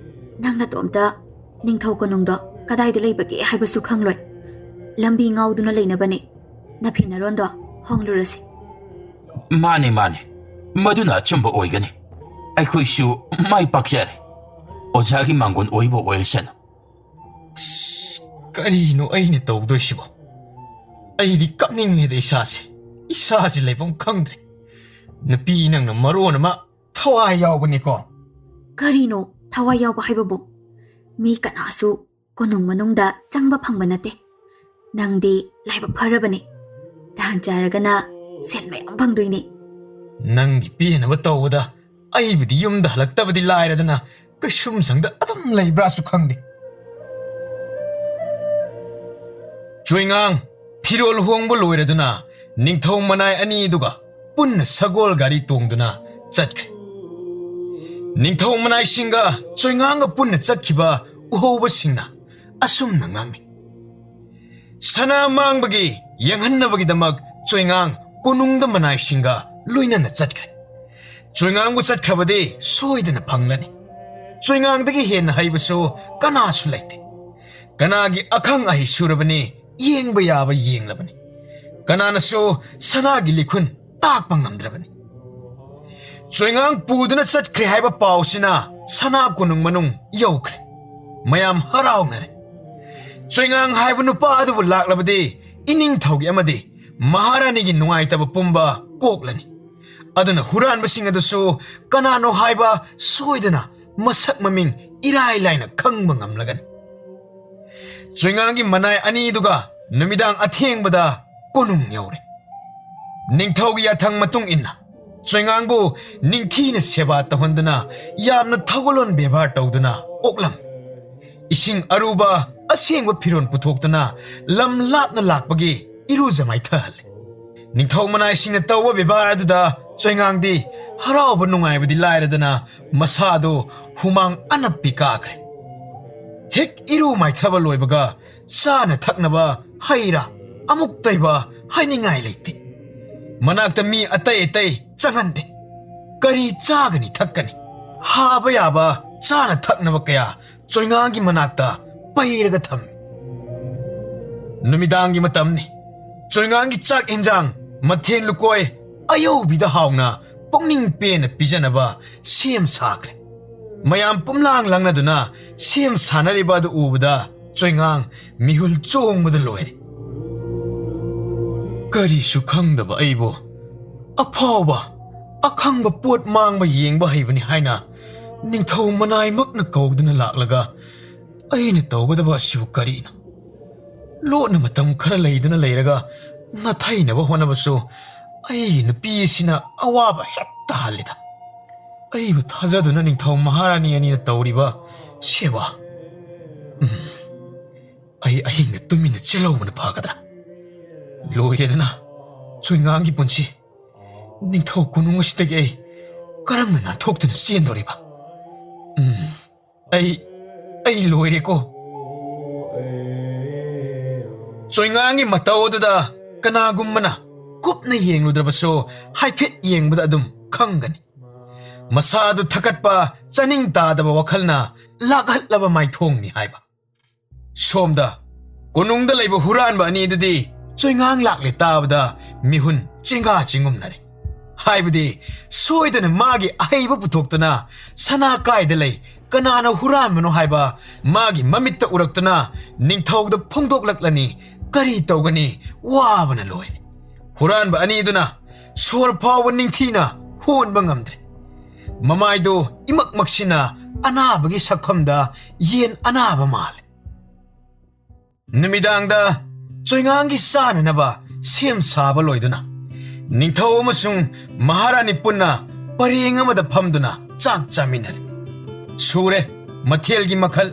ꯅꯪ ꯅꯇꯣꯝꯇ ꯅꯤꯡꯊꯧ ꯀꯣꯅꯨꯡꯗꯣ ꯀꯗꯥꯏꯗ ꯂꯩꯕꯒꯦ ꯍꯥꯏꯕꯁꯨ ꯈꯪꯂꯣꯏ꯫ ꯂꯝꯕꯤ ꯉꯥꯎꯗꯨꯅ ꯂꯩꯅꯕꯅꯦ꯫ ꯅꯐꯤ ꯅꯔꯣꯟꯗꯣ ꯍꯣꯡꯂꯨꯔꯁꯤ꯫ ꯃꯥꯅꯤ, ꯃꯥꯅꯤ, ꯃꯗꯨꯅ ꯑꯆꯨꯝꯕ ꯑꯣꯏꯒꯅꯤ꯫ ꯑꯩꯈꯣꯏꯁꯨ ꯃꯥꯏ ꯄꯥꯛꯆꯔꯦ꯫ ꯑꯣꯖꯥꯒꯤ ꯃꯥꯡꯒꯣꯟ ꯑꯣꯏꯕ ꯑꯣꯏꯔꯁꯅꯨ꯫ ꯑꯁ, ꯀꯔꯤꯅꯣ ꯑꯩꯅ ꯇꯧꯗꯣꯏꯁꯤꯕꯣ? ꯑꯩꯗꯤ ꯀꯞꯅꯤꯡꯉꯦꯗ ꯏꯁꯥꯁꯦ꯫ ꯏꯁꯥꯁꯦ ꯂꯩꯐꯝ ꯈꯪꯗ꯭ꯔꯦ꯫ ꯅꯨꯄꯤ ꯅꯪꯅ ꯃꯔꯣꯟ ꯑꯃ ꯊꯋꯥꯏ ꯌꯥꯎꯕꯅꯤꯀꯣ꯫ ꯀꯔꯤꯅꯣ ꯊꯋꯥꯏ ꯌꯥꯎꯕ ꯍꯥꯏꯕꯕꯨ? ꯃꯤ ꯀꯅꯥꯁꯨ ꯀꯣꯅꯨꯡ ꯃꯅꯨꯡꯗ ꯆꯪꯕ ꯐꯪꯕ ꯅꯠꯇꯦ꯫ ꯅꯪꯗꯤ ꯂꯥꯏꯕꯛ ꯐꯔꯕꯅꯦ꯫ ꯇꯥꯟ ꯆꯥꯔꯒꯅ ꯁꯦꯟ ꯃꯌꯥꯝ ꯐꯪꯗꯣꯏꯅꯦ꯫ ꯅꯪꯒꯤ ꯄꯦꯟꯅꯕ ꯇꯧꯕꯗ ꯑꯩꯕꯨꯗꯤ ꯌꯨꯝꯗ ꯍꯜꯂꯛꯇꯕꯗꯤ ꯂꯥꯏꯔꯗꯅ ꯀꯩꯁꯨꯝꯁꯪꯗ ꯑꯗꯨꯝ ꯂꯩꯕ꯭ꯔꯥꯁꯨ ꯈꯪꯗꯦ꯫ ꯆꯣꯏꯉꯥꯡ ꯐꯤꯔꯣꯜ ꯍꯣꯡꯕ ꯂꯣꯏꯔꯗꯨꯅ ꯅꯤꯡꯊꯧ ꯃꯅꯥꯏ ꯑꯅꯤꯗꯨꯒ ꯄꯨꯟꯅ ꯁꯒꯣꯜ ꯒꯥꯔꯤ ꯇꯣꯡꯗꯨꯅ ꯆꯠꯈ꯭ꯔꯦ꯫ ꯅꯤꯡꯊꯧ ꯃꯅꯥꯏꯁꯤꯡꯒ ꯆꯣꯏꯉꯥꯡꯒ ꯄꯨꯟꯅ ꯆꯠꯈꯤꯕ ꯎꯍꯧꯕꯁꯤꯡꯅ ꯑꯁꯨꯝꯅ ꯉꯥꯡꯅꯩ꯫ ꯁꯅꯥ ꯃꯥꯡꯕꯒꯤ ꯌꯦꯡꯍꯟꯅꯕꯒꯤꯗꯃꯛ ꯆꯣꯏꯉꯥꯡ ꯀꯣꯅꯨꯡꯗ ꯃꯅꯥꯏꯁꯤꯡꯒ ꯂꯣꯏꯅꯅ ꯆꯠꯈ꯭ꯔꯦ꯫ ꯆꯣꯏꯉꯥꯡꯕꯨ ꯆꯠꯈ꯭ꯔꯕꯗꯤ ꯁꯣꯏꯗꯅ ꯐꯪꯂꯅꯤ꯫ ꯆꯣꯏꯉꯥꯡꯗꯒꯤ ꯍꯦꯟꯅ ꯍꯩꯕꯁꯨ ꯀꯅꯥꯁꯨ ꯂꯩꯇꯦ꯫ ꯀꯅꯥꯒꯤ ꯑꯈꯪ ꯑꯍꯩ ꯁꯨꯔꯕꯅꯤ, ꯌꯦꯡꯕ ꯌꯥꯕ ꯌꯦꯡꯂꯕꯅꯤ꯫ ꯀꯅꯥꯅꯁꯨ ꯁꯅꯥꯒꯤ ꯂꯤꯈꯨꯟ ꯇꯥꯛꯄ ꯉꯝꯗ꯭ꯔꯕꯅꯤ꯫ ꯆꯣꯏꯉꯥꯡ ꯄꯨꯗꯨꯅ ꯆꯠꯈ꯭ꯔꯦ ꯍꯥꯏꯕ ꯄꯥꯎꯁꯤꯅ ꯁꯅꯥ ꯀꯣꯅꯨꯡ ꯃꯅꯨꯡ ꯌꯧꯈ꯭ꯔꯦ꯫ ꯃꯌꯥꯝ ꯍꯔꯥꯎꯅꯔꯦ꯫ ꯆꯣꯏꯉꯥꯡ ꯍꯥꯏꯕ ꯅꯨꯄꯥ ꯑꯗꯨꯕꯨ ꯂꯥꯛꯂꯕꯗꯤ ꯏꯅꯤꯡꯊꯧꯒꯤ ꯑꯃꯗꯤ ꯃꯍꯥꯔꯥꯅꯤꯒꯤ ꯅꯨꯡꯉꯥꯏꯇꯕ ꯄꯨꯝꯕ ꯀꯣꯛꯂꯅꯤ꯫ ꯑꯗꯨꯅ ꯍꯨꯔꯥꯟꯕꯁꯤꯡ ꯑꯗꯨꯁꯨ ꯀꯅꯥꯅꯣ ꯍꯥꯏꯕ ꯁꯣꯏꯗꯅ ꯃꯁꯛ ꯃꯃꯤꯡ ꯏꯔꯥꯏ ꯂꯥꯏꯅ ꯈꯪꯕ ꯉꯝꯂꯒꯅꯤ꯫ ꯆꯣꯏꯉꯥꯡꯒꯤ ꯃꯅꯥꯏ ꯑꯅꯤꯗꯨꯒ ꯅꯨꯃꯤꯗꯥꯡ ꯑꯊꯦꯡꯕꯗ ꯀꯣꯅꯨꯡ ꯌꯧꯔꯦ꯫ ꯅꯤꯡꯊꯧꯒꯤ ꯌꯥꯊꯪ ꯃꯇꯨꯡ ꯏꯟꯅ ꯆꯣꯏꯉꯥꯡꯕꯨ ꯅꯤꯡꯊꯤꯅ ꯁꯦꯕꯥ ꯇꯧꯍꯟꯗꯨꯅ ꯌꯥꯝꯅ ꯊꯧꯒꯜꯂꯣꯟ ꯕꯦꯕꯥꯔ ꯇꯧꯗꯨꯅ ꯑꯣꯛꯂꯝꯃꯤ꯫ ꯏꯁꯤꯡ ꯑꯔꯨꯕ ꯑꯁꯦꯡꯕ ꯐꯤꯔꯣꯜ ꯄꯨꯊꯣꯛꯇꯨꯅ ꯂꯝ ꯂꯥꯞꯅ ꯂꯥꯛꯄꯒꯤ ꯏꯔꯨꯖ ꯃꯥꯏꯊꯍꯜꯂꯦ꯫ ꯅꯤꯡꯊꯧ ꯃꯅꯥꯏꯁꯤꯡꯅ ꯇꯧꯕ ꯕꯦꯕꯥꯔ ꯑꯗꯨꯗ ꯆꯣꯏꯉꯥꯡꯗꯤ ꯍꯔꯥꯎꯕ ꯅꯨꯡꯉꯥꯏꯕꯗꯤ ꯂꯥꯏꯔꯗꯅ ꯃꯁꯥꯗꯨ ꯍꯨꯃꯥꯡ ꯑꯅꯞꯄꯤ ꯀꯥꯈ꯭ꯔꯦ꯫ ꯍꯦꯛ ꯏꯔꯨ ꯃꯥꯏꯊꯕ ꯂꯣꯏꯕꯒ ꯆꯥꯅ ꯊꯛꯅꯕ ꯍꯩ ꯔꯥ ꯑꯃꯨꯛꯇꯩꯕ ꯍꯥꯏꯅꯤꯡꯉꯥꯏ ꯂꯩꯇꯦ꯫ ꯃꯅꯥꯛꯇ ꯃꯤ ꯑꯇꯩ ꯑꯇꯩ ꯆꯪꯍꯟꯗꯦ꯫ ꯀꯔꯤ ꯆꯥꯒꯅꯤ ꯊꯛꯀꯅꯤ? ꯍꯥꯕ ꯌꯥꯕ ꯆꯥꯅ ꯊꯛꯅꯕ ꯀꯌꯥ ꯆꯣꯏꯉꯥꯡꯒꯤ ꯃꯅꯥꯛꯇ ꯄꯩꯔꯒ ꯊꯝꯃꯤ꯫ ꯅꯨꯃꯤꯗꯥꯡꯒꯤ ꯃꯇꯝꯅꯤ꯫ ꯆꯣꯏꯉꯥꯡꯒꯤ ꯆꯥꯛ ꯏꯟꯖꯥꯡ, ꯃꯊꯦꯜ ꯂꯨꯀꯣꯏ, ꯑꯌꯧꯕꯤꯗ ꯍꯥꯎꯅ ꯄꯨꯛꯅꯤꯡ ꯄꯦꯟꯅ ꯄꯤꯖꯅꯕ ꯁꯦꯝ ꯁꯥꯈ꯭ꯔꯦ꯫ ꯃꯌꯥꯝ ꯄꯨꯝꯂꯥꯡ ꯂꯪꯅꯗꯨꯅ ꯁꯦꯝ ꯁꯥꯅꯔꯤꯕ ꯑꯗꯨ ꯎꯕꯗ ꯆꯣꯏꯉꯥꯡ ꯃꯤꯍꯨꯜ ꯆꯣꯡꯕꯗ ꯂꯣꯏꯔꯦ꯫ ꯀꯔꯤꯁꯨ ꯈꯪꯗꯕ ꯑꯩꯕꯨ ꯑꯐꯥꯎꯕ, ꯑꯈꯪꯕ ꯄꯣꯠ ꯃꯥꯡꯕ ꯌꯦꯡꯕ ꯍꯩꯕꯅꯤ ꯍꯥꯏꯅ ꯅꯤꯡꯊꯧ ꯃꯅꯥꯏꯃꯛꯅ ꯀꯧꯗꯨꯅ ꯂꯥꯛꯂꯒ ꯑꯩꯅ ꯇꯧꯒꯗꯕ ꯑꯁꯤꯕꯨ ꯀꯔꯤꯅꯣ? ꯂꯣꯠꯅ ꯃꯇꯝ ꯈꯔ ꯂꯩꯗꯨꯅ ꯂꯩꯔꯒ ꯅꯥꯊꯩꯅꯕ ꯍꯣꯠꯅꯕꯁꯨ ꯑꯩꯒꯤ ꯅꯨꯄꯤ ꯑꯁꯤꯅ ꯑꯋꯥꯕ ꯍꯦꯛꯇ ꯍꯜꯂꯤꯗ꯫ ꯑꯩꯕꯨ ꯊꯥꯖꯗꯨꯅ ꯅꯤꯡꯊꯧ ꯃꯍꯥꯔꯥꯅꯤ ꯑꯅꯤꯅ ꯇꯧꯔꯤꯕ ꯁꯦꯕꯥ꯫ ꯎꯝ, ꯑꯩ ꯑꯍꯤꯡꯗ ꯇꯨꯃꯤꯟꯅ ꯆꯦꯜꯍꯧꯕꯅ ꯐꯒꯗ꯭ꯔꯥ? ꯂꯣꯏꯔꯦꯗꯅ, ꯆꯣꯏꯉꯥꯡꯒꯤ ꯄꯨꯟꯁꯤ꯫ ꯅꯤꯡꯊꯧ ꯀꯣꯅꯨꯡ ꯑꯁꯤꯗꯒꯤ ꯑꯩ ꯀꯔꯝꯅ ꯅꯥꯟꯊꯣꯛꯇꯨꯅ ꯆꯦꯟꯗꯧꯔꯤꯕ? ꯎꯝ, ꯑꯩ, ꯑꯩ ꯂꯣꯏꯔꯦꯀꯣ꯫ ꯆꯣꯏꯉꯥꯡꯒꯤ ꯃꯇꯧ ꯑꯗꯨꯗ ꯀꯅꯥꯒꯨꯝꯕꯅ ꯀꯨꯞꯅ ꯌꯦꯡꯂꯨꯗ꯭ꯔꯕꯁꯨ ꯍꯥꯏꯐꯦꯠ ꯌꯦꯡꯕꯗ ꯑꯗꯨꯝ ꯈꯪꯒꯅꯤ꯫ ꯃꯁꯥꯗꯨ ꯊꯀꯠꯄ, ꯆꯥꯅꯤꯡ ꯇꯥꯗꯕ ꯋꯥꯈꯜꯅ ꯂꯥꯛꯍꯠꯂꯕ ꯃꯥꯏꯊꯣꯡꯅꯤ ꯍꯥꯏꯕ꯫ ꯁꯣꯝꯗ ꯀꯣꯅꯨꯡꯗ ꯂꯩꯕ ꯍꯨꯔꯥꯟꯕ ꯑꯅꯤꯗꯨꯗꯤ ꯆꯣꯏꯉꯥꯡ ꯂꯥꯛꯂꯦ ꯇꯥꯕꯗ ꯃꯤꯍꯨꯟ ꯆꯦꯡꯒꯥ ꯆꯤꯡꯒꯨꯝꯅꯔꯦ꯫ ꯍꯥꯏꯕꯗꯤ ꯁꯣꯏꯗꯅ ꯃꯥꯒꯤ ꯑꯍꯩꯕ ꯄꯨꯊꯣꯛꯇꯨꯅ ꯁꯅꯥ ꯀꯥꯏꯗ ꯂꯩ, ꯀꯅꯥꯅ ꯍꯨꯔꯥꯟꯕꯅꯣ ꯍꯥꯏꯕ ꯃꯥꯒꯤ ꯃꯃꯤꯠꯇ ꯎꯔꯛꯇꯨꯅ ꯅꯤꯡꯊꯧꯗ ꯐꯣꯡꯗꯣꯛꯂꯛꯂꯅꯤ꯫ ꯀꯔꯤ ꯇꯧꯒꯅꯤ? ꯋꯥꯕꯅ ꯂꯣꯏꯔꯦ꯫ ꯍꯨꯔꯥꯟꯕ ꯑꯅꯤꯗꯨꯅ ꯁꯣꯔ ꯐꯥꯎꯕ ꯅꯤꯡꯊꯤꯅ ꯍꯣꯟꯕ ꯉꯝꯗ꯭ꯔꯦ꯫ ꯃꯃꯥꯏꯗꯨ ꯏꯃꯛ ꯃꯛꯁꯤꯟꯅ ꯑꯅꯥꯕꯒꯤ ꯁꯛꯐꯝꯗ ꯌꯦꯟ ꯑꯅꯥꯕ ꯃꯥꯜꯂꯦ꯫ ꯅꯨꯃꯤꯗꯥꯡꯗ ꯆꯣꯏꯉꯥꯡꯒꯤ ꯆꯥꯅꯅꯕ ꯁꯦꯝ ꯁꯥꯕ ꯂꯣꯏꯗꯨꯅ ꯅꯤꯡꯊꯧ ꯑꯃꯁꯨꯡ ꯃꯍꯥꯔꯥꯅꯤ ꯄꯨꯟꯅ ꯄꯔꯦꯡ ꯑꯃꯗ ꯐꯝꯗꯨꯅ ꯆꯥꯛ ꯆꯥꯃꯤꯟꯅꯔꯦ꯫ ꯁꯨꯔꯦ ꯃꯊꯦꯜꯒꯤ ꯃꯈꯜ,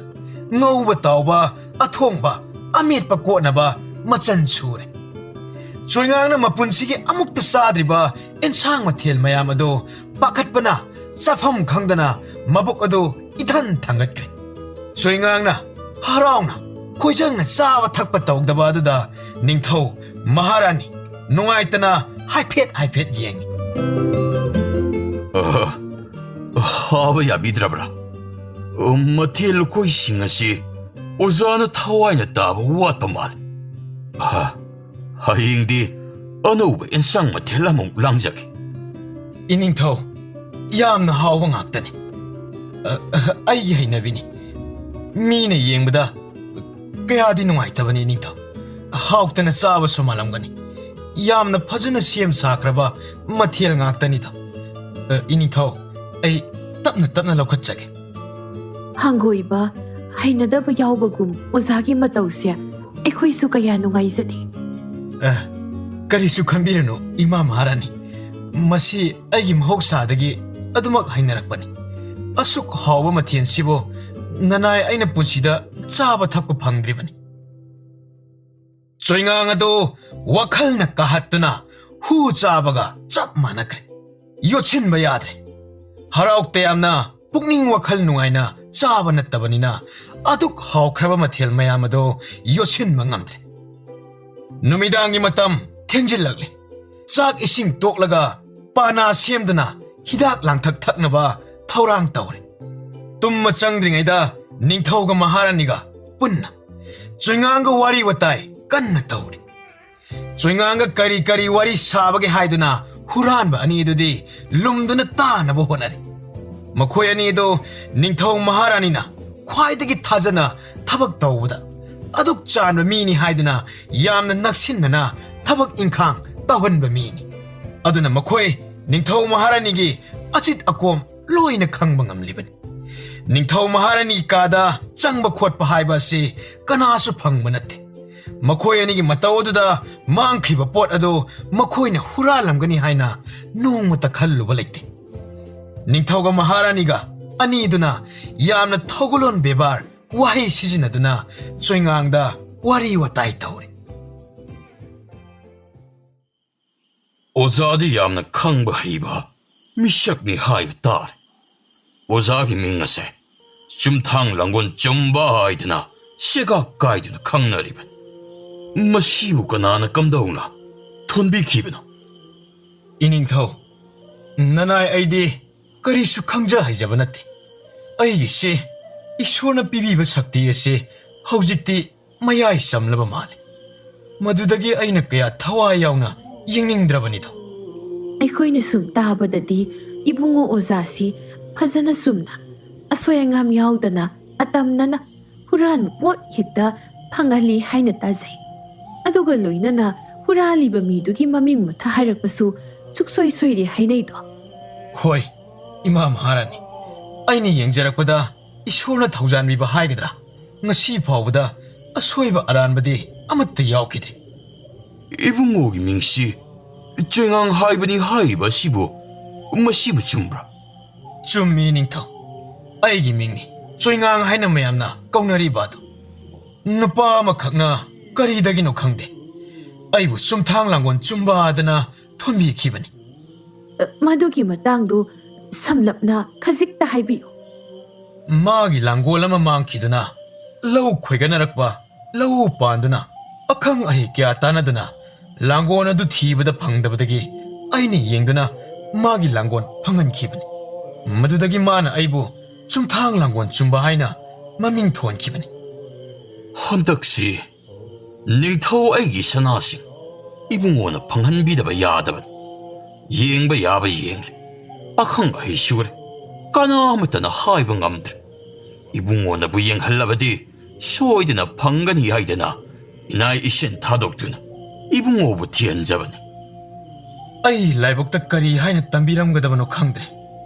ꯉꯧꯕ ꯇꯥꯎꯕ, ꯑꯊꯣꯡꯕ, ꯑꯃꯦꯠꯄ ꯀꯣꯠꯅꯕ ꯃꯆꯜ ꯁꯨꯔꯦ꯫ ꯆꯣꯏꯉꯥꯡꯅ ꯃꯄꯨꯟꯁꯤꯒꯤ ꯑꯃꯨꯛꯇ ꯆꯥꯗ꯭ꯔꯤꯕ ꯑꯦꯟꯁꯥꯡ ꯃꯊꯦꯜ ꯃꯌꯥꯝ ꯑꯗꯨ ꯄꯥꯈꯠꯄꯅ ꯆꯥꯐꯝ ꯈꯪꯗꯅ ꯃꯕꯨꯛ ꯑꯗꯨ ꯏꯊꯟ ꯊꯥꯡꯒꯠꯈ꯭ꯔꯦ꯫ ꯆꯣꯏꯉꯥꯡꯅ ꯍꯔꯥꯎꯅ ꯈꯣꯏꯖꯪꯅ ꯆꯥꯕ ꯊꯛꯄ ꯇꯧꯗꯕ ꯑꯗꯨꯗ ꯅꯤꯡꯊꯧ ꯃꯍꯥꯔꯥꯅꯤ ꯅꯨꯡꯉꯥꯏꯇꯅ ꯍꯥꯏꯐꯦꯠ ꯍꯥꯏꯐꯦꯠ ꯌꯦꯡꯉꯤ꯫ ꯑꯍ, ꯍꯥꯕ ꯌꯥꯕꯤꯗ꯭ꯔꯕ꯭ꯔꯥ? ꯃꯊꯦꯜ ꯂꯨꯀꯣꯏꯁꯤꯡ ꯑꯁꯤ ꯑꯣꯖꯥꯅ ꯊꯋꯥꯏꯅ ꯇꯥꯕ ꯋꯥꯠꯄ ꯃꯥꯜꯂꯤ꯫ ꯑꯍ, ꯍꯌꯦꯡꯗꯤ ꯑꯅꯧꯕ ꯏꯟꯁꯥꯡ ꯃꯊꯦꯜ ꯑꯃꯃꯨꯛ ꯂꯥꯡꯖꯒꯦ꯫ ꯏꯅꯤꯡꯊꯧ, ꯌꯥꯝꯅ ꯍꯥꯎꯕ ꯉꯥꯛꯇꯅꯤ꯫ ꯑ, ꯑ, ꯑꯩꯒꯤ ꯍꯩꯅꯕꯤꯅꯤ꯫ ꯃꯤꯅ ꯌꯦꯡꯕꯗ ꯀꯌꯥꯗꯤ ꯅꯨꯡꯉꯥꯏꯇꯕꯅꯤ, ꯏꯅꯤꯡꯊꯧ꯫ ꯍꯥꯎꯇꯅ ꯆꯥꯕꯁꯨ ꯃꯥꯜꯂꯝꯒꯅꯤ꯫ ꯌꯥꯝꯅ ꯐꯖꯅ ꯁꯦꯝ ꯁꯥꯈ꯭ꯔꯕ ꯃꯊꯦꯜ ꯉꯥꯛꯇꯅꯤꯗꯣ꯫ ꯑ, ꯏꯅꯤꯡꯊꯧ, ꯑꯩ ꯇꯞꯅ ꯇꯞꯅ ꯂꯧꯈꯠꯆꯒꯦ꯫ ꯍꯪꯒꯣꯏꯕ, ꯍꯩꯅꯗꯕ ꯌꯥꯎꯕꯒꯨꯝ ꯑꯣꯖꯥꯒꯤ ꯃꯇꯧꯁꯦ ꯑꯩꯈꯣꯏꯁꯨ ꯀꯌꯥ ꯅꯨꯡꯉꯥꯏꯖꯗꯦ꯫ ꯑ, ꯀꯔꯤꯁꯨ ꯈꯟꯕꯤꯔꯨꯅꯨ, ꯏꯃꯥ ꯃꯍꯥꯔꯥꯅꯤ꯫ ꯃꯁꯤ ꯑꯩꯒꯤ ꯃꯍꯧꯁꯥꯗꯒꯤ ꯑꯗꯨꯃꯛ ꯍꯩꯅꯔꯛꯄꯅꯤ꯫ ꯑꯁꯨꯛ ꯍꯥꯎꯕ ꯃꯊꯦꯜꯁꯤꯕꯨ ꯅꯅꯥꯏ ꯑꯩꯅ ꯄꯨꯟꯁꯤꯗ ꯆꯥꯕ ꯊꯛꯄ ꯐꯪꯗ꯭ꯔꯤꯕꯅꯤ꯫ ꯆꯣꯏꯉꯥꯡ ꯑꯗꯨ ꯋꯥꯈꯜꯅ ꯀꯥꯍꯠꯇꯨꯅ ꯍꯨ ꯆꯥꯕꯒ ꯆꯞ ꯃꯥꯟꯅꯈ꯭ꯔꯦ꯫ ꯌꯣꯠꯁꯤꯟꯕ ꯌꯥꯗ꯭ꯔꯦ꯫ ꯍꯔꯥꯎ ꯇꯌꯥꯝꯅ ꯄꯨꯛꯅꯤꯡ ꯋꯥꯈꯜ ꯅꯨꯡꯉꯥꯏꯅ ꯆꯥꯕ ꯅꯠꯇꯕꯅꯤꯅ ꯑꯗꯨꯛ ꯍꯥꯎꯈ꯭ꯔꯕ ꯃꯊꯦꯜ ꯃꯌꯥꯝ ꯑꯗꯨ ꯌꯣꯠꯁꯤꯟꯕ ꯉꯝꯗ꯭ꯔꯦ꯫ ꯅꯨꯃꯤꯗꯥꯡꯒꯤ ꯃꯇꯝ ꯊꯦꯡꯖꯤꯜꯂꯛꯂꯦ꯫ ꯆꯥꯛ ꯏꯁꯤꯡ ꯇꯣꯛꯂꯒ ꯄꯥꯅꯥ ꯁꯦꯝꯗꯨꯅ ꯍꯤꯗꯥꯛ ꯂꯥꯡꯊꯛ ꯊꯛꯅꯕ ꯊꯧꯔꯥꯡ ꯇꯧꯔꯦ꯫ ꯇꯨꯝꯕ ꯆꯪꯗ꯭ꯔꯤꯉꯩꯗ ꯅꯤꯡꯊꯧꯒ ꯃꯍꯥꯔꯥꯅꯤꯒ ꯄꯨꯟꯅ ꯆꯣꯏꯉꯥꯡꯒ ꯋꯥꯔꯤ ꯋꯥꯇꯥꯏ ꯀꯟꯅ ꯇꯧꯔꯤ꯫ ꯆꯣꯏꯉꯥꯡꯒ ꯀꯔꯤ ꯀꯔꯤ ꯋꯥꯔꯤ ꯁꯥꯕꯒꯦ ꯍꯥꯏꯗꯨꯅ ꯍꯨꯔꯥꯟꯕ ꯑꯅꯤ ꯑꯗꯨꯗꯤ ꯂꯨꯝꯗꯨꯅ ꯇꯥꯅꯕ ꯍꯣꯠꯅꯔꯤ꯫ ꯃꯈꯣꯏ ꯑꯅꯤ ꯑꯗꯨ ꯅꯤꯡꯊꯧ ꯃꯍꯥꯔꯥꯅꯤꯅ ꯈ꯭ꯋꯥꯏꯗꯒꯤ ꯊꯥꯖꯅ ꯊꯕꯛ ꯇꯧꯕꯗ ꯑꯗꯨꯛ ꯆꯥꯟꯕ ꯃꯤꯅꯤ ꯍꯥꯏꯗꯨꯅ ꯌꯥꯝꯅ ꯅꯛꯁꯤꯟꯅꯅ ꯊꯕꯛ ꯏꯪꯈꯥꯡ ꯇꯧꯍꯟꯕ ꯃꯤꯅꯤ꯫ ꯑꯗꯨꯅ ꯃꯈꯣꯏ ꯅꯤꯡꯊꯧ ꯃꯍꯥꯔꯥꯅꯤꯒꯤ ꯑꯆꯤꯠ ꯑꯀꯣꯝ ꯂꯣꯏꯅ ꯈꯪꯕ ꯉꯝꯂꯤꯕꯅꯤ꯫ ꯅꯤꯡꯊꯧ ꯃꯍꯥꯔꯥꯅꯤ ꯀꯥꯗ ꯆꯪꯕ ꯈꯣꯠꯄ ꯍꯥꯏꯕ ꯑꯁꯤ ꯀꯅꯥꯁꯨ ꯐꯪꯕ ꯅꯠꯇꯦ꯫ ꯃꯈꯣꯏ ꯑꯅꯤꯒꯤ ꯃꯇꯧ ꯑꯗꯨꯗ ꯃꯥꯡꯈ꯭ꯔꯤꯕ ꯄꯣꯠ ꯑꯗꯨ ꯃꯈꯣꯏꯅ ꯍꯨꯔꯥꯜꯂꯝꯒꯅꯤ ꯍꯥꯏꯅ ꯅꯣꯡꯃꯇ ꯈꯜꯂꯨꯕ ꯂꯩꯇꯦ꯫ ꯅꯤꯡꯊꯧꯒ ꯃꯍꯥꯔꯥꯅꯤꯒ ꯑꯅꯤꯗꯨꯅ ꯌꯥꯝꯅ ꯊꯧꯒꯜꯂꯣꯟ ꯕꯦꯕꯥꯔ ꯋꯥꯍꯩ ꯁꯤꯖꯤꯟꯅꯗꯨꯅ ꯆꯣꯏꯉꯥꯡꯗ ꯋꯥꯔꯤ ꯋꯥꯇꯥꯏ ꯇꯧꯔꯤ꯫ ꯑꯣꯖꯥꯗꯤ ꯌꯥꯝꯅ ꯈꯪꯕ ꯍꯩꯕ ꯃꯤꯁꯛꯅꯤ ꯍꯥꯏꯕ ꯇꯥꯔꯦ꯫ ꯑꯣꯖꯥꯒꯤ ꯃꯤꯡ ꯑꯁꯦ ꯆꯨꯝꯊꯥꯡ ꯂꯥꯡꯒꯣꯜ ꯆꯨꯝꯕ ꯍꯥꯏꯗꯨꯅ ꯁꯦꯒꯥꯛ ꯀꯥꯏꯗꯨꯅ ꯈꯪꯅꯔꯤꯕꯅꯤ꯫ ꯃꯁꯤꯕꯨ ꯀꯅꯥꯅ ꯀꯝꯗꯧꯅ ꯊꯣꯟꯕꯤꯈꯤꯕꯅꯣ? ꯏꯅꯤꯡꯊꯧ, ꯅꯅꯥꯏ ꯑꯩꯗꯤ ꯀꯔꯤꯁꯨ ꯈꯪꯖ ꯍꯩꯖꯕ ꯅꯠꯇꯦ꯫ ꯑꯩꯒꯤꯁꯦ ꯏꯁꯣꯔꯅ ꯄꯤꯕꯤꯕ ꯁꯛꯇꯤ ꯑꯁꯤ ꯍꯧꯖꯤꯛꯇꯤ ꯃꯌꯥꯏ ꯆꯝꯂꯕ ꯃꯥꯜꯂꯤ꯫ ꯃꯗꯨꯗꯒꯤ ꯑꯩꯅ ꯀꯌꯥ ꯊꯋꯥꯏ ꯌꯥꯎꯅ ꯌꯦꯡꯅꯤꯡꯗ꯭ꯔꯕꯅꯤꯗꯣ꯫ ꯑꯩꯈꯣꯏꯅ ꯁꯨꯝ ꯇꯥꯕꯗꯗꯤ ꯏꯕꯨꯡꯉꯣ ꯑꯣꯖꯥꯁꯤ ꯐꯖꯅ ꯆꯨꯝꯅ ꯑꯁꯣꯏ ꯑꯉꯥꯝ ꯌꯥꯎꯗꯅ ꯑꯇꯝꯅꯅ ꯍꯨꯔꯥꯟꯕ ꯄꯣꯠ ꯍꯦꯛꯇ ꯐꯪꯍꯜꯂꯤ ꯍꯥꯏꯅ ꯇꯥꯖꯩ꯫ ꯑꯗꯨꯒ ꯂꯣꯏꯅꯅ ꯍꯨꯔꯥꯜꯂꯤꯕ ꯃꯤꯗꯨꯒꯤ ꯃꯃꯤꯡ ꯃꯊꯥ ꯍꯥꯏꯔꯛꯄꯁꯨ ꯁꯨꯛꯁꯣꯏ ꯁꯣꯏꯗꯦ ꯍꯥꯏꯅꯩꯗꯣ꯫ ꯍꯣꯏ, ꯏꯃꯥ ꯃꯍꯥꯔꯥꯅꯤ, ꯑꯩꯅ ꯌꯦꯡꯖꯔꯛꯄꯗ ꯏꯁꯣꯔꯅ ꯊꯧꯖꯥꯟꯕꯤꯕ ꯍꯥꯏꯒꯗ꯭ꯔꯥ, ꯉꯁꯤ ꯐꯥꯎꯕꯗ ꯑꯁꯣꯏꯕ ꯑꯔꯥꯟꯕꯗꯤ ꯑꯃꯠꯇ ꯌꯥꯎꯈꯤꯗ꯭ꯔꯤ꯫ ꯏꯕꯨꯡꯉꯣꯒꯤ ꯃꯤꯡꯁꯤ ꯆꯣꯏꯉꯥꯡ ꯍꯥꯏꯕꯅꯤ ꯍꯥꯏꯔꯤꯕ ꯑꯁꯤꯕꯨ, ꯃꯁꯤꯕꯨ ꯆꯨꯝꯕ꯭ꯔꯥ? ꯆꯨꯝꯃꯤ ꯅꯤꯡꯊꯧ, ꯑꯩꯒꯤ ꯃꯤꯡꯅꯤ ꯆꯣꯏꯉꯥꯡ ꯍꯥꯏꯅ ꯃꯌꯥꯝꯅ ꯀꯧꯅꯔꯤꯕ ꯑꯗꯨ꯫ ꯅꯨꯄꯥ ꯑꯃꯈꯛꯅ ꯀꯔꯤꯗꯒꯤꯅꯣ ꯈꯪꯗꯦ, ꯑꯩꯕꯨ ꯆꯨꯝꯊꯥꯡ ꯂꯥꯡꯒꯣꯜ ꯆꯨꯝꯕ ꯑꯗꯨꯅ ꯊꯣꯟꯕꯤꯈꯤꯕꯅꯤ꯫ ꯑ, ꯃꯗꯨꯒꯤ ꯃꯇꯥꯡꯗꯨ ꯁꯝꯂꯞꯅ ꯈꯖꯤꯛꯇ ꯍꯥꯏꯕꯤꯌꯨ꯫ ꯃꯥꯒꯤ ꯂꯥꯡꯒꯣꯜ ꯑꯃ ꯃꯥꯡꯈꯤꯗꯨꯅ ꯂꯧ ꯈꯣꯏꯒꯠꯅꯔꯛꯄ ꯂꯧ ꯄꯥꯟꯗꯨꯅ ꯑꯈꯪ ꯑꯍꯩ ꯀꯌꯥ ꯇꯥꯟꯅꯗꯨꯅ ꯂꯥꯡꯒꯣꯜ ꯑꯗꯨ ꯊꯤꯕꯗ ꯐꯪꯗꯕꯗꯒꯤ ꯑꯩꯅ ꯌꯦꯡꯗꯨꯅ ꯃꯥꯒꯤ ꯂꯥꯡꯒꯣꯜ ꯐꯪꯍꯟꯈꯤꯕꯅꯤ꯫ ꯃꯗꯨꯗꯒꯤ ꯃꯥꯅ ꯑꯩꯕꯨ ꯆꯨꯝꯊꯥꯡ ꯂꯥꯡꯒꯣꯜ ꯆꯨꯝꯕ ꯍꯥꯏꯅ ꯃꯃꯤꯡ ꯊꯣꯟꯈꯤꯕꯅꯤ꯫ ꯍꯟꯗꯛꯁꯤ ꯅꯤꯡꯊꯧ ꯑꯩꯒꯤ ꯁꯅꯥꯁꯤꯡ ꯏꯕꯨꯡꯉꯣꯅ ꯐꯪꯍꯟꯕꯤꯗꯕ ꯌꯥꯗꯕꯅꯤ꯫ ꯌꯦꯡꯕ ꯌꯥꯕ ꯌꯦꯡꯂꯦ, ꯑꯈꯪ ꯑꯍꯩ ꯁꯨꯔꯦ, ꯀꯅꯥ ꯑꯃꯠꯇꯅ ꯍꯥꯏꯕ ꯉꯝꯗ꯭ꯔꯦ꯫ ꯏꯕꯨꯡꯉꯣꯅꯕꯨ ꯌꯦꯡꯍꯜꯂꯕꯗꯤ ꯁꯣꯏꯗꯅ ꯐꯪꯒꯅꯤ ꯍꯥꯏꯗꯅ ꯏꯅꯥꯏ ꯏꯁꯦꯟ ꯊꯥꯗꯣꯛꯇꯨꯅ ꯏꯕꯨꯡꯉꯣꯕꯨ ꯊꯤꯍꯟꯖꯕꯅꯤ꯫ ꯑꯩ ꯂꯥꯏꯕꯛꯇ ꯀꯔꯤ ꯍꯥꯏꯅ ꯇꯝꯕꯤꯔꯝꯒꯗꯕꯅꯣ ꯈꯪꯗ꯭ꯔꯦ,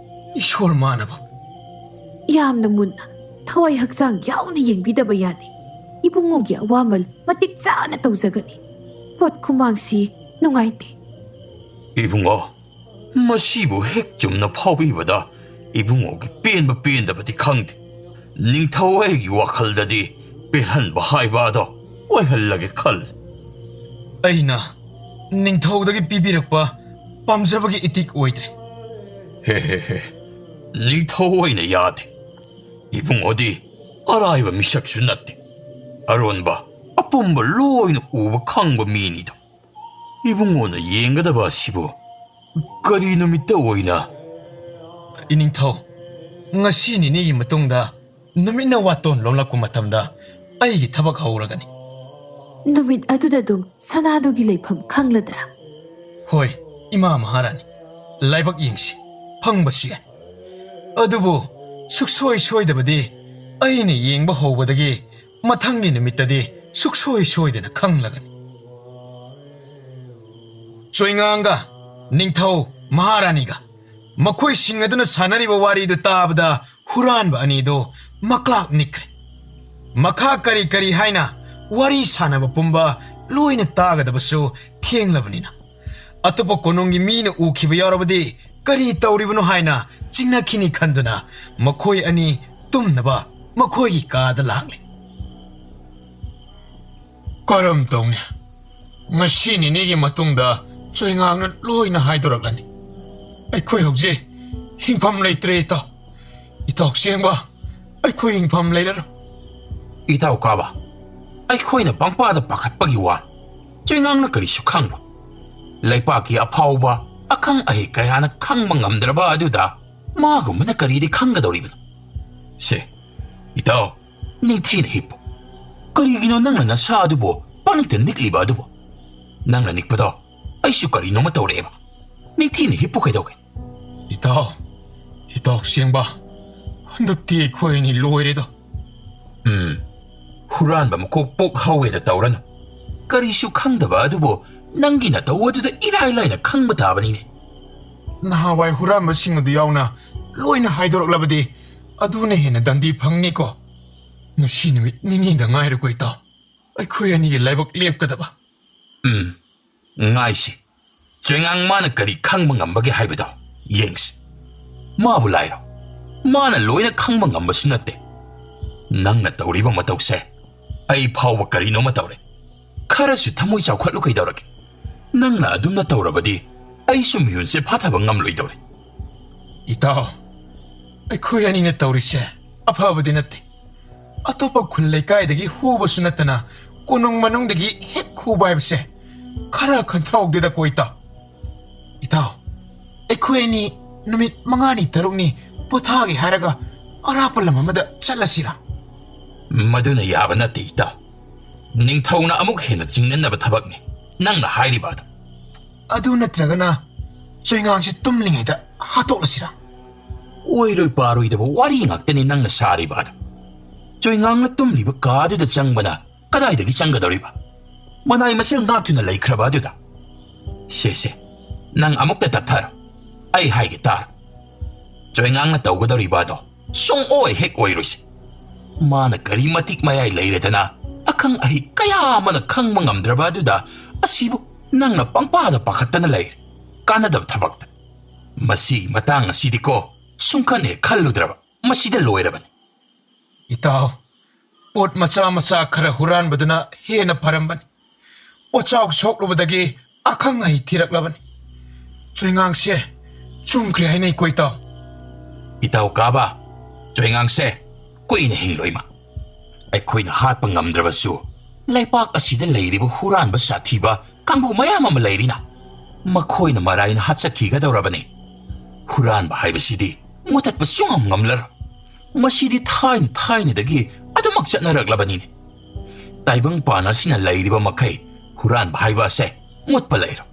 ꯏꯁꯣꯔ ꯃꯥꯅꯕ꯫ ꯌꯥꯝꯅ ꯃꯨꯟꯅ ꯊꯋꯥꯏ ꯍꯛꯆꯥꯡ ꯌꯥꯎꯅ ꯌꯦꯡꯕꯤꯗꯕ ꯌꯥꯗꯦ꯫ ꯏꯕꯨꯡꯉꯣꯒꯤ ꯑꯋꯥꯃꯜ ꯃꯇꯤꯛ ꯆꯥꯅ ꯇꯧꯖꯒꯅꯤ꯫ ꯄꯣꯠ ꯈꯨꯃꯥꯡꯁꯤ ꯅꯨꯡꯉꯥꯏꯇꯦ꯫ ꯏꯕꯨꯡꯉꯣ, ꯃꯁꯤꯕꯨ ꯍꯦꯛ ꯆꯨꯝꯅ ꯐꯥꯎꯕꯤꯕꯗ ꯏꯕꯨꯡꯉꯣꯒꯤ ꯄꯦꯟꯕ ꯄꯦꯟꯗꯕꯗꯤ ꯈꯪꯗꯦ꯫ ꯅꯤꯡꯊꯧ ꯑꯩꯒꯤ ꯋꯥꯈꯜꯗꯗꯤ ꯄꯦꯜꯍꯟꯕ ꯍꯥꯏꯕ ꯑꯗꯣ ꯑꯣꯏꯍꯜꯂꯒꯦ ꯈꯜꯂꯤ꯫ ꯑꯩꯅ ꯅꯤꯡꯊꯧꯗꯒꯤ ꯄꯤꯕꯤꯔꯛꯄ ꯄꯥꯝꯖꯕꯒꯤ ꯏꯇꯤꯛ ꯑꯣꯏꯗ꯭ꯔꯦ꯫ ꯍꯦ ꯍꯦ ꯍꯦ, ꯅꯤꯡꯊꯧ ꯑꯣꯏꯅ ꯌꯥꯗꯦ꯫ ꯏꯕꯨꯡꯉꯣꯗꯤ ꯑꯔꯥꯏꯕ ꯃꯤꯁꯛꯁꯨ ꯅꯠꯇꯦ꯫ ꯑꯔꯣꯟꯕ ꯑꯄꯨꯝꯕ ꯂꯣꯏꯅ ꯎꯕ ꯈꯪꯕ ꯃꯤꯅꯤꯗꯣ꯫ ꯏꯕꯨꯡꯉꯣꯅ ꯌꯦꯡꯒꯗꯕ ꯑꯁꯤꯕꯨ ꯀꯔꯤ ꯅꯨꯃꯤꯠꯇ ꯑꯣꯏꯅ? ꯏꯅꯤꯡꯊꯧ, ꯉꯁꯤ ꯅꯤꯅꯤꯒꯤ ꯃꯇꯨꯡꯗ ꯅꯨꯃꯤꯠꯅ ꯋꯥꯇꯣꯟ ꯂꯣꯝꯂꯛꯄ ꯃꯇꯝꯗ ꯑꯩꯒꯤ ꯊꯕꯛ ꯍꯧꯔꯒꯅꯤ꯫ ꯅꯨꯃꯤꯠ ꯑꯗꯨꯗ ꯑꯗꯨꯝ ꯁꯅꯥꯗꯨꯒꯤ ꯂꯩꯐꯝ ꯈꯪꯂꯗ꯭ꯔꯥ? ꯍꯣꯏ, ꯏꯃꯥ ꯃꯍꯥꯔꯥꯅꯤ, ꯂꯥꯏꯕꯛ ꯌꯦꯡꯁꯤ, ꯐꯪꯕꯁꯨ ꯌꯥꯏ꯫ ꯑꯗꯨꯕꯨ ꯁꯨꯛꯁꯣꯏ ꯁꯣꯏꯗꯕꯗꯤ ꯑꯩꯅ ꯌꯦꯡꯕ ꯍꯧꯕꯗꯒꯤ ꯃꯊꯪꯒꯤ ꯅꯨꯃꯤꯠꯇꯗꯤ ꯁꯨꯛꯁꯣꯏ ꯁꯣꯏꯗꯅ ꯈꯪꯂꯒꯅꯤ꯫ ꯆꯣꯏꯉꯥꯡꯒ ꯅꯤꯡꯊꯧ ꯃꯍꯥꯔꯥꯅꯤꯒ ꯃꯈꯣꯏꯁꯤꯡ ꯑꯗꯨꯅ ꯁꯥꯟꯅꯔꯤꯕ ꯋꯥꯔꯤꯗꯨ ꯇꯥꯕꯗ ꯍꯨꯔꯥꯟꯕ ꯑꯅꯤꯗꯨ ꯃꯀ꯭ꯂꯥꯛ ꯅꯤꯛꯈ꯭ꯔꯦ꯫ ꯃꯈꯥ ꯀꯔꯤ ꯀꯔꯤ ꯍꯥꯏꯅ ꯋꯥꯔꯤ ꯁꯥꯟꯅꯕ ꯄꯨꯝꯕ ꯂꯣꯏꯅ ꯇꯥꯒꯗꯕꯁꯨ ꯊꯦꯡꯂꯕꯅꯤꯅ, ꯑꯇꯣꯞꯄ ꯀꯣꯅꯨꯡꯒꯤ ꯃꯤꯅ ꯎꯈꯤꯕ ꯌꯥꯎꯔꯕꯗꯤ ꯀꯔꯤ ꯇꯧꯔꯤꯕꯅꯣ ꯍꯥꯏꯅ ꯆꯤꯡꯅꯈꯤꯅꯤ ꯈꯟꯗꯨꯅ ꯃꯈꯣꯏ ꯑꯅꯤ ꯇꯨꯝꯅꯕ ꯃꯈꯣꯏꯒꯤ ꯀꯥꯗ ꯂꯥꯛꯂꯦ꯫ ꯀꯔꯝ ꯇꯧꯅꯤ? ꯉꯁꯤ ꯅꯤꯅꯤꯒꯤ ꯃꯇꯨꯡꯗ ꯆꯣꯏꯉꯥꯡꯅ ꯂꯣꯏꯅ ꯍꯥꯏꯗꯣꯔꯛꯂꯅꯤ꯫ ꯑꯩꯈꯣꯏ ꯍꯧꯖꯤꯛ ꯍꯤꯡꯐꯝ ꯂꯩꯇ꯭ꯔꯦ, ꯏꯇꯥꯎ꯫ ꯏꯇꯥꯎ ꯆꯦꯡꯕ, ꯑꯩꯈꯣꯏ ꯍꯤꯡꯐꯝ ꯂꯩꯔꯔꯣꯏ꯫ ꯏꯇꯥꯎ ꯀꯥꯕ, ꯑꯩꯈꯣꯏꯅ ꯄꯪꯄꯥꯗ ꯄꯥꯈꯠꯄꯒꯤ ꯋꯥ꯫ ꯆꯣꯏꯉꯥꯡꯅ ꯀꯔꯤꯁꯨ ꯈꯪꯂꯣꯏ꯫ ꯂꯩꯄꯥꯛꯀꯤ ꯑꯐꯥꯎꯕ ꯑꯈꯪ ꯑꯍꯩ ꯀꯌꯥꯅ ꯈꯪꯕ ꯉꯝꯗ꯭ꯔꯕ ꯑꯗꯨꯗ ꯃꯥꯒꯨꯝꯕꯅ ꯀꯔꯤꯗꯤ ꯈꯪꯒꯗꯧꯔꯤꯕꯅꯣ? ꯁꯦ, ꯏꯇꯥꯎ, ꯅꯤꯡꯊꯤꯅ ꯍꯤꯞꯄꯨ꯫ ꯀꯔꯤꯒꯤꯅꯣ ꯅꯪꯅ ꯅꯁꯥ ꯑꯗꯨꯕꯨ ꯄꯪꯅꯤꯛꯇ ꯅꯤꯛꯂꯤꯕ ꯑꯗꯨꯕꯨ? ꯅꯪꯅ ꯅꯤꯛꯄꯗꯣ ꯑꯩꯁꯨ ꯀꯔꯤꯅꯣꯃ ꯇꯧꯔꯛꯑꯦꯕ꯫ ꯅꯤꯡꯊꯤꯅ ꯍꯤꯞꯄꯨ ꯀꯩꯗꯧꯒꯦ? ꯏꯇꯥꯎ, ꯏꯇꯥꯎ ꯆꯦꯡꯕ, ꯍꯟꯗꯛꯇꯤ ꯑꯩꯈꯣꯏ ꯑꯅꯤ ꯂꯣꯏꯔꯦꯗ꯫ ꯎꯝ, ꯍꯨꯔꯥꯟꯕ ꯃꯀꯣꯛ ꯄꯣꯛ ꯍꯧꯋꯦꯗ ꯇꯧꯔꯅꯨ꯫ ꯀꯔꯤꯁꯨ ꯈꯪꯗꯕ ꯑꯗꯨꯕꯨ ꯅꯪꯒꯤ ꯅꯇꯧ ꯑꯗꯨꯗ ꯏꯔꯥꯏ ꯂꯥꯏꯅ ꯈꯪꯕ ꯇꯥꯕꯅꯤꯅꯦ꯫ ꯅꯍꯥꯟꯋꯥꯏ ꯍꯨꯔꯥꯟꯕꯁꯤꯡ ꯑꯗꯨ ꯌꯥꯎꯅ ꯂꯣꯏꯅ ꯍꯥꯏꯗꯣꯔꯛꯂꯕꯗꯤ ꯑꯗꯨꯅ ꯍꯦꯟꯅ ꯗꯟꯗꯤ ꯐꯪꯅꯤꯀꯣ꯫ ꯉꯁꯤ ꯅꯨꯃꯤꯠ ꯅꯤꯅꯤꯗ ꯉꯥꯏꯔꯦꯀꯣ ꯏꯇꯥꯎ, ꯑꯩꯈꯣꯏ ꯑꯅꯤꯒꯤ ꯂꯥꯏꯕꯛ ꯂꯦꯞꯀꯗꯕ꯫ ꯎꯝ, ꯉꯥꯏꯁꯤ꯫ ꯆꯣꯏꯉꯥꯡ ꯃꯥꯅ ꯀꯔꯤ ꯈꯪꯕ ꯉꯝꯕꯒꯦ ꯍꯥꯏꯕꯗꯣ ꯌꯦꯡꯁꯤ꯫ ꯃꯥꯕꯨ ꯂꯥꯏꯔꯣ? ꯃꯥꯅ ꯂꯣꯏꯅ ꯈꯪꯕ ꯉꯝꯕꯁꯨ ꯅꯠꯇꯦ꯫ ꯅꯪꯅ ꯇꯧꯔꯤꯕ ꯃꯇꯧꯁꯦ ꯑꯩ ꯐꯥꯎꯕ ꯀꯔꯤꯅꯣꯃ ꯇꯧꯔꯦ꯫ ꯈꯔꯁꯨ ꯊꯃꯣꯏ ꯆꯥꯎꯈꯠꯂꯨ ꯀꯩꯗꯧꯔꯒꯦ? ꯅꯪꯅ ꯑꯗꯨꯝꯅ ꯇꯧꯔꯕꯗꯤ ꯑꯩꯁꯨ ꯃꯤꯍꯨꯟꯁꯦ ꯐꯥꯊꯕ ꯉꯝꯂꯣꯏꯗꯧꯔꯦ꯫ ꯏꯇꯥꯎ, ꯑꯩꯈꯣꯏ ꯑꯅꯤꯅ ꯇꯧꯔꯤꯁꯦ ꯑꯐꯕꯗꯤ ꯅꯠꯇꯦ꯫ ꯑꯇꯣꯞꯄ ꯈꯨꯜ ꯂꯩꯀꯥꯏꯗꯒꯤ ꯍꯨꯕꯁꯨ ꯅꯠꯇꯅ ꯀꯣꯅꯨꯡ ꯃꯅꯨꯡꯗꯒꯤ ꯍꯦꯛ ꯍꯨꯕ ꯍꯥꯏꯕꯁꯦ ꯈꯔ ꯈꯟꯊꯍꯧꯗꯦꯗꯀꯣ ꯏꯇꯥꯎ꯫ ꯏꯇꯥꯎ, ꯑꯩꯈꯣꯏ ꯑꯅꯤ ꯅꯨꯃꯤꯠ ꯃꯉꯥꯅꯤ ꯇꯔꯨꯛꯅꯤ ꯄꯣꯊꯥꯒꯦ ꯍꯥꯏꯔꯒ ꯑꯔꯥꯞꯄ ꯂꯝ ꯑꯃꯗ ꯆꯠꯂꯁꯤꯔꯥ? ꯃꯗꯨꯅ ꯌꯥꯕ ꯅꯠꯇꯦ ꯏꯇꯥꯎ꯫ ꯅꯤꯡꯊꯧꯅ ꯑꯃꯨꯛ ꯍꯦꯟꯅ ꯆꯤꯡꯅꯅꯕ ꯊꯕꯛꯅꯤ ꯅꯪꯅ ꯍꯥꯏꯔꯤꯕ ꯑꯗꯨ꯫ ꯑꯗꯨ ꯅꯠꯇ꯭ꯔꯒꯅ ꯆꯣꯏꯉꯥꯡꯁꯤ ꯇꯨꯝꯂꯤꯉꯩꯗ ꯍꯥꯠꯇꯣꯛꯂꯁꯤꯔꯥ? ꯑꯣꯏꯔꯣꯏ ꯄꯥꯔꯣꯏꯗꯕ ꯋꯥꯔꯤ ꯉꯥꯛꯇꯅꯤ ꯅꯪꯅ ꯁꯥꯔꯤꯕ ꯑꯗꯨ꯫ ꯆꯣꯏꯉꯥꯡꯅ ꯇꯨꯝꯂꯤꯕ ꯀꯥꯗꯨꯗ ꯆꯪꯕꯅ ꯀꯗꯥꯏꯗꯒꯤ ꯆꯪꯒꯗꯧꯔꯤꯕ? ꯃꯅꯥꯏ ꯃꯁꯤꯡ ꯉꯥꯛꯇꯨꯅ ꯂꯩꯈ꯭ꯔꯕ ꯑꯗꯨꯗ꯫ ꯁꯦ, ꯁꯦ, ꯅꯪ ꯑꯃꯨꯛꯇ ꯇꯞꯊꯔꯣ꯫ ꯑꯩ ꯍꯥꯏꯒꯦ ꯇꯥꯔꯣ꯫ ꯆꯣꯏꯉꯥꯡꯅ ꯇꯧꯒꯗꯧꯔꯤꯕ ꯑꯗꯣ ꯁꯨꯡꯑꯣꯏ ꯍꯦꯛ ꯑꯣꯏꯔꯣꯏꯁꯦ꯫ ꯃꯥꯅ ꯀꯔꯤ ꯃꯇꯤꯛ ꯃꯌꯥꯏ ꯂꯩꯔꯗꯅ ꯑꯈꯪ ꯑꯍꯩ ꯀꯌꯥ ꯑꯃꯅ ꯈꯪꯕ ꯉꯝꯗ꯭ꯔꯕ ꯑꯗꯨꯗ ꯑꯁꯤꯕꯨ ꯅꯪꯅ ꯄꯪꯄꯥꯗ ꯄꯥꯈꯠꯇꯅ ꯂꯩꯔꯦ꯫ ꯀꯥꯟꯅꯗꯕ ꯊꯕꯛꯇ꯫ ꯃꯁꯤꯒꯤ ꯃꯇꯥꯡ ꯑꯁꯤꯗꯤꯀꯣ ꯁꯨꯡꯈꯟ ꯍꯦꯛ ꯈꯜꯂꯨꯗ꯭ꯔꯕ꯫ ꯃꯁꯤꯗ ꯂꯣꯏꯔꯕꯅꯤ꯫ ꯏꯇꯥꯎ, ꯄꯣꯠ ꯃꯆꯥ ꯃꯆꯥ ꯈꯔ ꯍꯨꯔꯥꯟꯕꯗꯨꯅ ꯍꯦꯟꯅ ꯐꯔꯝꯕꯅꯤ꯫ ꯄꯣꯠꯆꯥꯎ ꯁꯣꯛꯂꯨꯕꯗꯒꯤ ꯑꯈꯪ ꯑꯍꯩ ꯊꯤꯔꯛꯂꯕꯅꯤ꯫ ꯆꯣꯏꯉꯥꯡꯁꯦ ꯆꯨꯝꯈ꯭ꯔꯦ ꯍꯥꯏꯅꯩꯀꯣ ꯏꯇꯥꯎ꯫ ꯏꯇꯥꯎ ꯀꯥꯕ, ꯆꯣꯏꯉꯥꯡꯁꯦ ꯀꯨꯏꯅ ꯍꯤꯡꯂꯣꯏ ꯃꯥ꯫ ꯑꯩꯈꯣꯏꯅ ꯍꯥꯠꯄ ꯉꯝꯗ꯭ꯔꯕꯁꯨ ꯂꯩꯄꯥꯛ ꯑꯁꯤꯗ ꯂꯩꯔꯤꯕ ꯍꯨꯔꯥꯟꯕ ꯁꯥꯊꯤꯕ ꯀꯥꯡꯕꯨ ꯃꯌꯥꯝ ꯑꯃ ꯂꯩꯔꯤꯅ, ꯃꯈꯣꯏꯅ ꯃꯔꯥꯏꯅ ꯍꯥꯠꯆꯈꯤꯒꯗꯧꯔꯕꯅꯤ꯫ ꯍꯨꯔꯥꯟꯕ ꯍꯥꯏꯕꯁꯤꯗꯤ ꯃꯨꯊꯠꯄ ꯁꯨꯡꯉꯝ ꯉꯝꯂꯔꯣꯏ꯫ ꯃꯁꯤꯗꯤ ꯊꯥꯏꯅ ꯊꯥꯏꯅꯗꯒꯤ ꯑꯗꯨꯃꯛ ꯆꯠꯅꯔꯛꯂꯕꯅꯤꯅꯦ꯫ ꯇꯥꯏꯕꯪ ꯄꯥꯟ ꯑꯁꯤꯅ ꯂꯩꯔꯤꯕ ꯃꯈꯩ ꯍꯨꯔꯥꯟꯕ ꯍꯥꯏꯕ ꯑꯁꯦ ꯃꯨꯠꯄ ꯂꯩꯔꯣꯏ꯫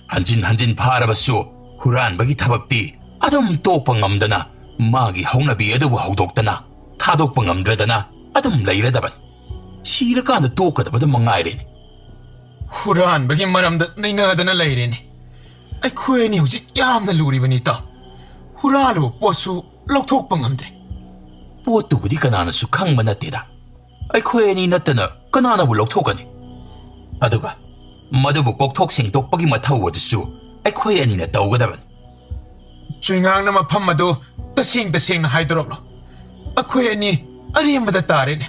ꯍꯟꯖꯤꯟ ꯍꯟꯖꯤꯟ ꯐꯥꯔꯕꯁꯨ ꯍꯨꯔꯥꯟꯕꯒꯤ ꯊꯕꯛꯇꯤ ꯑꯗꯨꯝ ꯇꯣꯛꯄ ꯉꯝꯗꯅ, ꯃꯥꯒꯤ ꯍꯧꯅꯕꯤ ꯑꯗꯨꯕꯨ ꯍꯧꯗꯣꯛꯇꯅ ꯊꯥꯗꯣꯛꯄ ꯉꯝꯗ꯭ꯔꯗꯅ ꯑꯗꯨꯝ ꯂꯩꯔꯗꯕꯅꯤ꯫ ꯁꯤꯔꯀꯥꯟꯗ ꯇꯣꯛꯀꯗꯕꯗ ꯃꯉꯥꯏꯔꯦꯅꯦ꯫ ꯍꯨꯔꯥꯟꯕꯒꯤ ꯃꯔꯝꯗ ꯅꯩꯅꯗꯅ ꯂꯩꯔꯦꯅꯦ꯫ ꯑꯩꯈꯣꯏ ꯑꯅꯤ ꯍꯧꯖꯤꯛ ꯌꯥꯝꯅ ꯂꯨꯔꯤꯕꯅꯤ ꯏꯇꯥꯎ꯫ ꯍꯨꯔꯥꯜꯂꯨꯕ ꯄꯣꯠꯁꯨ ꯂꯧꯊꯣꯛꯄ ꯉꯝꯗ꯭ꯔꯦ꯫ ꯄꯣꯠꯇꯨꯕꯨꯗꯤ ꯀꯅꯥꯅꯁꯨ ꯈꯪꯕ ꯅꯠꯇꯦꯗ꯫ ꯑꯩꯈꯣꯏ ꯑꯅꯤ ꯅꯠꯇꯅ ꯀꯅꯥꯅꯕꯨ ꯂꯧꯊꯣꯛꯀꯅꯤ? ꯑꯗꯨꯒ ꯃꯗꯨꯕꯨ ꯀꯣꯛꯊꯣꯛ ꯁꯦꯡꯗꯣꯛꯄꯒꯤ ꯃꯊꯧ ꯑꯗꯨꯁꯨ ꯑꯩꯈꯣꯏ ꯑꯅꯤꯅ ꯇꯧꯒꯗꯕꯅꯤ꯫ ꯆꯨꯏꯉꯥꯡꯅ ꯃꯐꯝ ꯑꯗꯨ ꯇꯁꯦꯡ ꯇꯁꯦꯡꯅ ꯍꯥꯏꯗꯣꯔꯛꯂꯣ꯫ ꯑꯩꯈꯣꯏ ꯑꯅꯤ ꯑꯔꯦꯝꯕꯗ ꯇꯥꯔꯦꯅꯦ꯫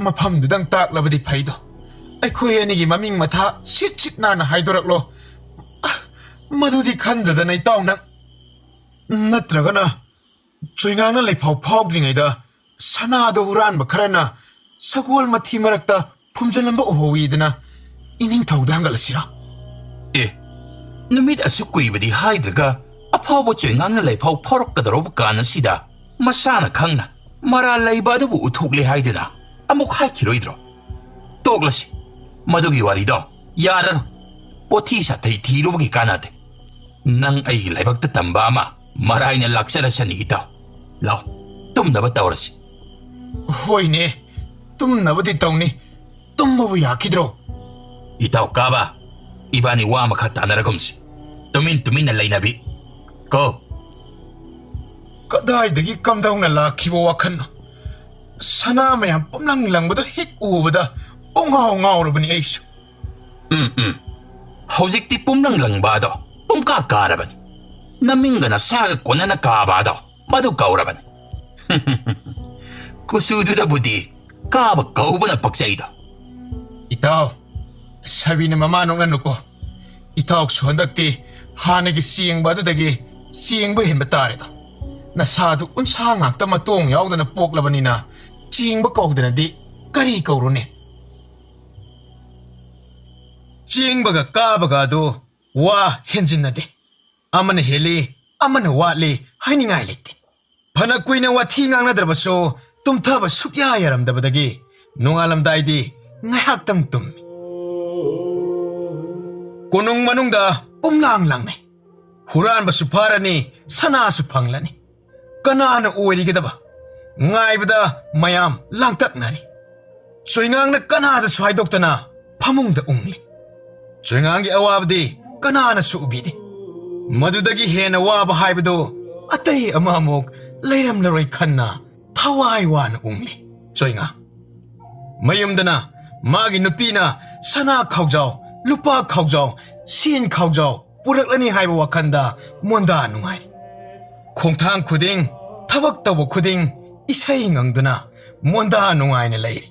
ꯃꯐꯝꯗꯨꯗꯪ ꯇꯥꯛꯂꯕꯗꯤ ꯐꯩꯗꯣ꯫ ꯑꯩꯈꯣꯏ ꯑꯅꯤꯒꯤ ꯃꯃꯤꯡ ꯃꯊꯥ ꯁꯤꯠ ꯁꯤꯠ ꯅꯥꯟꯅ ꯍꯥꯏꯗꯣꯔꯛꯂꯣ꯫ ꯑ, ꯃꯗꯨꯗꯤ ꯈꯟꯗꯗꯅ ꯏꯇꯥꯎ ꯅꯪ꯫ ꯅꯠꯇ꯭ꯔꯒꯅ ꯆꯨꯏꯉꯥꯡꯅ ꯂꯩꯐꯥꯎ ꯐꯥꯎꯗ꯭ꯔꯤꯉꯩꯗ ꯁꯅꯥꯗꯣ ꯍꯨꯔꯥꯟꯕ ꯈꯔꯅ ꯁꯒꯣꯜ ꯃꯊꯤ ꯃꯔꯛꯇ ꯐꯨꯝꯖꯤꯜꯂꯝꯕ ꯎꯍꯧꯏꯗꯅ ꯏꯅꯤꯡꯊꯧꯗ ꯍꯪꯒꯠꯂꯁꯤꯔꯥ? ꯑꯦ, ꯅꯨꯃꯤꯠ ꯑꯁꯨꯛ ꯀꯨꯏꯕꯗꯤ ꯍꯥꯏꯗ꯭ꯔꯒ ꯑꯐꯥꯎꯕ ꯆꯣꯏꯉꯥꯡꯅ ꯂꯩꯐꯥꯎ ꯐꯥꯎꯔꯛꯀꯗꯧꯔꯕ ꯀꯥꯟ ꯑꯁꯤꯗ ꯃꯁꯥꯅ ꯈꯪꯅ ꯃꯔꯥꯜ ꯂꯩꯕ ꯑꯗꯨꯕꯨ ꯎꯊꯣꯛꯂꯦ ꯍꯥꯏꯗꯨꯅ ꯑꯃꯨꯛ ꯍꯥꯏꯈꯤꯔꯣꯏꯗ꯭ꯔꯣ? ꯇꯣꯛꯂꯁꯤ꯫ ꯃꯗꯨꯒꯤ ꯋꯥꯔꯤꯗꯣ ꯌꯥꯔꯔꯣꯏ꯫ ꯄꯣꯊꯤ ꯁꯥꯊꯩ ꯊꯤꯔꯨꯕꯒꯤ ꯀꯥꯟꯅꯗꯦ꯫ ꯅꯪ ꯑꯩꯒꯤ ꯂꯥꯏꯕꯛꯇ ꯇꯝꯕ ꯑꯃ ꯃꯔꯥꯏꯅ ꯂꯥꯛꯆꯔꯁꯅꯤ ꯏꯇꯥꯎ꯫ ꯂꯥꯎ, ꯇꯨꯝꯅꯕ ꯇꯧꯔꯁꯤ꯫ ꯍꯣꯏꯅꯦ, ꯇꯨꯝꯅꯕꯗꯤ ꯇꯧꯅꯤ꯫ ꯇꯨꯝꯕꯕꯨ ꯌꯥꯈꯤꯗ꯭ꯔꯣ? ꯏꯇꯥꯎ ꯀꯥꯕ, ꯏꯕꯥꯅꯤ ꯋꯥ ꯃꯈꯥ ꯇꯥꯅꯔꯒꯨꯝꯁꯤ꯫ ꯇꯨꯃꯤꯟ ꯇꯨꯃꯤꯟꯅ ꯂꯩꯅꯕꯤ꯫ ꯀꯣ꯫ ꯀꯗꯥꯏꯗꯒꯤ ꯀꯝꯗꯧꯅ ꯂꯥꯛꯈꯤꯕ ꯋꯥꯈꯜꯅꯣ? ꯁꯅꯥ ꯃꯌꯥꯝ ꯄꯨꯝꯂꯪ ꯂꯪꯕꯗꯣ ꯍꯦꯛ ꯎꯕꯗ ꯄꯨꯡꯉꯥꯎ ꯉꯥꯎꯔꯕꯅꯤ ꯑꯩꯁꯨ꯫ ꯎꯝ, ꯎꯝ꯫ ꯍꯧꯖꯤꯛꯇꯤ ꯄꯨꯝꯂꯪ ꯂꯪꯕ ꯑꯗꯣ ꯄꯨꯡꯀꯥ ꯀꯥꯔꯕꯅꯤ꯫ ꯅꯃꯤꯡꯒ ꯅꯁꯥꯒ ꯀꯣꯟꯅꯅ ꯀꯥꯕ ꯑꯗꯣ ꯃꯗꯨ ꯀꯧꯔꯕꯅꯤ꯫ ꯀꯨꯆꯨꯗꯨꯗꯕꯨꯗꯤ ꯀꯥꯕ ꯀꯧꯕꯅ ꯄꯛꯆꯩꯗꯣ꯫ ꯏꯇꯥꯎ, ꯁꯥꯕꯤꯅ ꯃꯃꯥ ꯅꯣꯛꯅꯅꯨꯀꯣ꯫ ꯏꯇꯥꯎꯁꯨ ꯍꯟꯗꯛꯇꯤ ꯍꯥꯟꯅꯒꯤ ꯆꯦꯡꯕ ꯑꯗꯨꯗꯒꯤ ꯆꯦꯡꯕ ꯍꯦꯟꯕ ꯇꯥꯔꯦꯗꯣ꯫ ꯅꯁꯥꯗꯨ ꯎꯟꯁꯥ ꯉꯥꯛꯇ ꯃꯇꯣꯡ ꯌꯥꯎꯗꯅ ꯄꯣꯛꯂꯕꯅꯤꯅ ꯆꯦꯡꯕ ꯀꯧꯗꯅꯗꯤ ꯀꯔꯤ ꯀꯧꯔꯨꯅꯤ? ꯆꯦꯡꯕꯒ ꯀꯥꯕꯒ ꯑꯗꯨ ꯋꯥ ꯍꯦꯟꯖꯤꯟꯅꯗꯦ꯫ ꯑꯃꯅ ꯍꯦꯜꯂꯤ, ꯑꯃꯅ ꯋꯥꯠꯂꯤ ꯍꯥꯏꯅꯤꯡꯉꯥꯏ ꯂꯩꯇꯦ꯫ ꯐꯅ ꯀꯨꯏꯅ ꯋꯥꯊꯤ ꯉꯥꯡꯅꯗ꯭ꯔꯕꯁꯨ ꯇꯨꯝꯊꯕ ꯁꯨꯛꯌꯥ ꯌꯥꯔꯝꯗꯕꯗꯒꯤ ꯅꯣꯡꯉꯥꯜꯂꯝꯗꯥꯏꯗꯤ ꯉꯥꯏꯍꯥꯛꯇꯪ ꯇꯨꯝꯃꯤ꯫ ꯀꯣꯅꯨꯡ ꯃꯅꯨꯡꯗ ꯄꯨꯝꯂꯥꯡ ꯂꯥꯡꯅꯩ꯫ ꯍꯨꯔꯥꯟꯕꯁꯨ ꯐꯥꯔꯅꯤ, ꯁꯅꯥꯁꯨ ꯐꯪꯂꯅꯤ꯫ ꯀꯅꯥꯅ ꯑꯣꯏꯔꯤꯒꯗꯕ? ꯉꯥꯏꯕꯗ ꯃꯌꯥꯝ ꯂꯥꯡꯇꯛꯅꯔꯤ꯫ ꯆꯣꯏꯉꯥꯡꯅ ꯀꯅꯥꯗꯁꯨ ꯍꯥꯏꯗꯣꯛꯇꯅ ꯐꯃꯨꯡꯗ ꯎꯪꯂꯤ꯫ ꯆꯣꯏꯉꯥꯡꯒꯤ ꯑꯋꯥꯕꯗꯤ ꯀꯅꯥꯅꯁꯨ ꯎꯕꯤꯗꯦ꯫ ꯃꯗꯨꯗꯒꯤ ꯍꯦꯟꯅ ꯋꯥꯕ ꯍꯥꯏꯕꯗꯨ ꯑꯇꯩ ꯑꯃ ꯑꯃꯨꯛ ꯂꯩꯔꯝꯂꯔꯣꯏ ꯈꯟꯅ ꯊꯋꯥꯏ ꯋꯥꯅ ꯎꯪꯂꯤ ꯆꯣꯏꯉꯥꯡ꯫ ꯃꯌꯨꯝꯗꯅ ꯃꯥꯒꯤ ꯅꯨꯄꯤꯅ ꯁꯅꯥ ꯈꯥꯎꯖꯥꯎ, ꯂꯨꯄꯥ ꯈꯥꯎꯖꯥꯎ, ꯁꯦꯟ ꯈꯥꯎꯖꯥꯎ ꯄꯨꯔꯛꯂꯅꯤ ꯍꯥꯏꯕ ꯋꯥꯈꯜꯗ ꯃꯣꯟꯗꯥ ꯅꯨꯡꯉꯥꯏꯔꯤ꯫ ꯈꯣꯡꯊꯥꯡ ꯈꯨꯗꯤꯡ, ꯊꯕꯛ ꯇꯧꯕ ꯈꯨꯗꯤꯡ ꯏꯁꯩ ꯉꯪꯗꯨꯅ ꯃꯣꯟꯗꯥ ꯅꯨꯡꯉꯥꯏꯅ ꯂꯩꯔꯤ꯫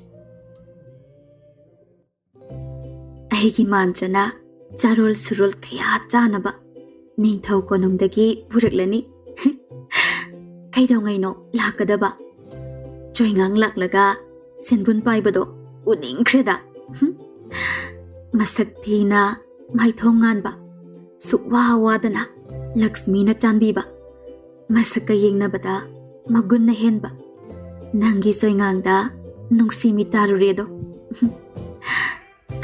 ꯑꯩꯒꯤ ꯃꯥꯟꯖꯅ ꯆꯥꯔꯣꯜ ꯁꯨꯔꯣꯜ ꯀꯌꯥ ꯆꯥꯅꯕ ꯅꯤꯡꯊꯧ ꯀꯣꯅꯨꯡꯗꯒꯤ ꯄꯨꯔꯛꯂꯅꯤ꯫ ꯀꯩꯗꯧꯉꯩꯅꯣ ꯂꯥꯛꯀꯗꯕ? ꯆꯣꯏꯉꯥꯡ ꯂꯥꯛꯂꯒ ꯁꯦꯟꯕꯨꯟ ꯄꯥꯏꯕꯗꯣ ꯎꯅꯤꯡꯈ꯭ꯔꯦꯗ꯫ ꯍꯨꯝ꯫ ꯃꯁꯛ ꯊꯤꯅ, ꯃꯥꯏꯊꯣꯡ ꯉꯥꯟꯕ, ꯁꯨꯛꯋꯥ ꯋꯥꯗꯅ ꯂꯛꯁꯃꯤꯅ ꯆꯥꯟꯕꯤꯕ, ꯃꯁꯛꯀ ꯌꯦꯡꯅꯕꯗ ꯃꯒꯨꯟꯅ ꯍꯦꯟꯕ ꯅꯪꯒꯤ ꯆꯣꯏꯉꯥꯡꯗ ꯅꯨꯡꯁꯤ ꯃꯤꯠ ꯇꯥꯔꯨꯔꯦꯗꯣ꯫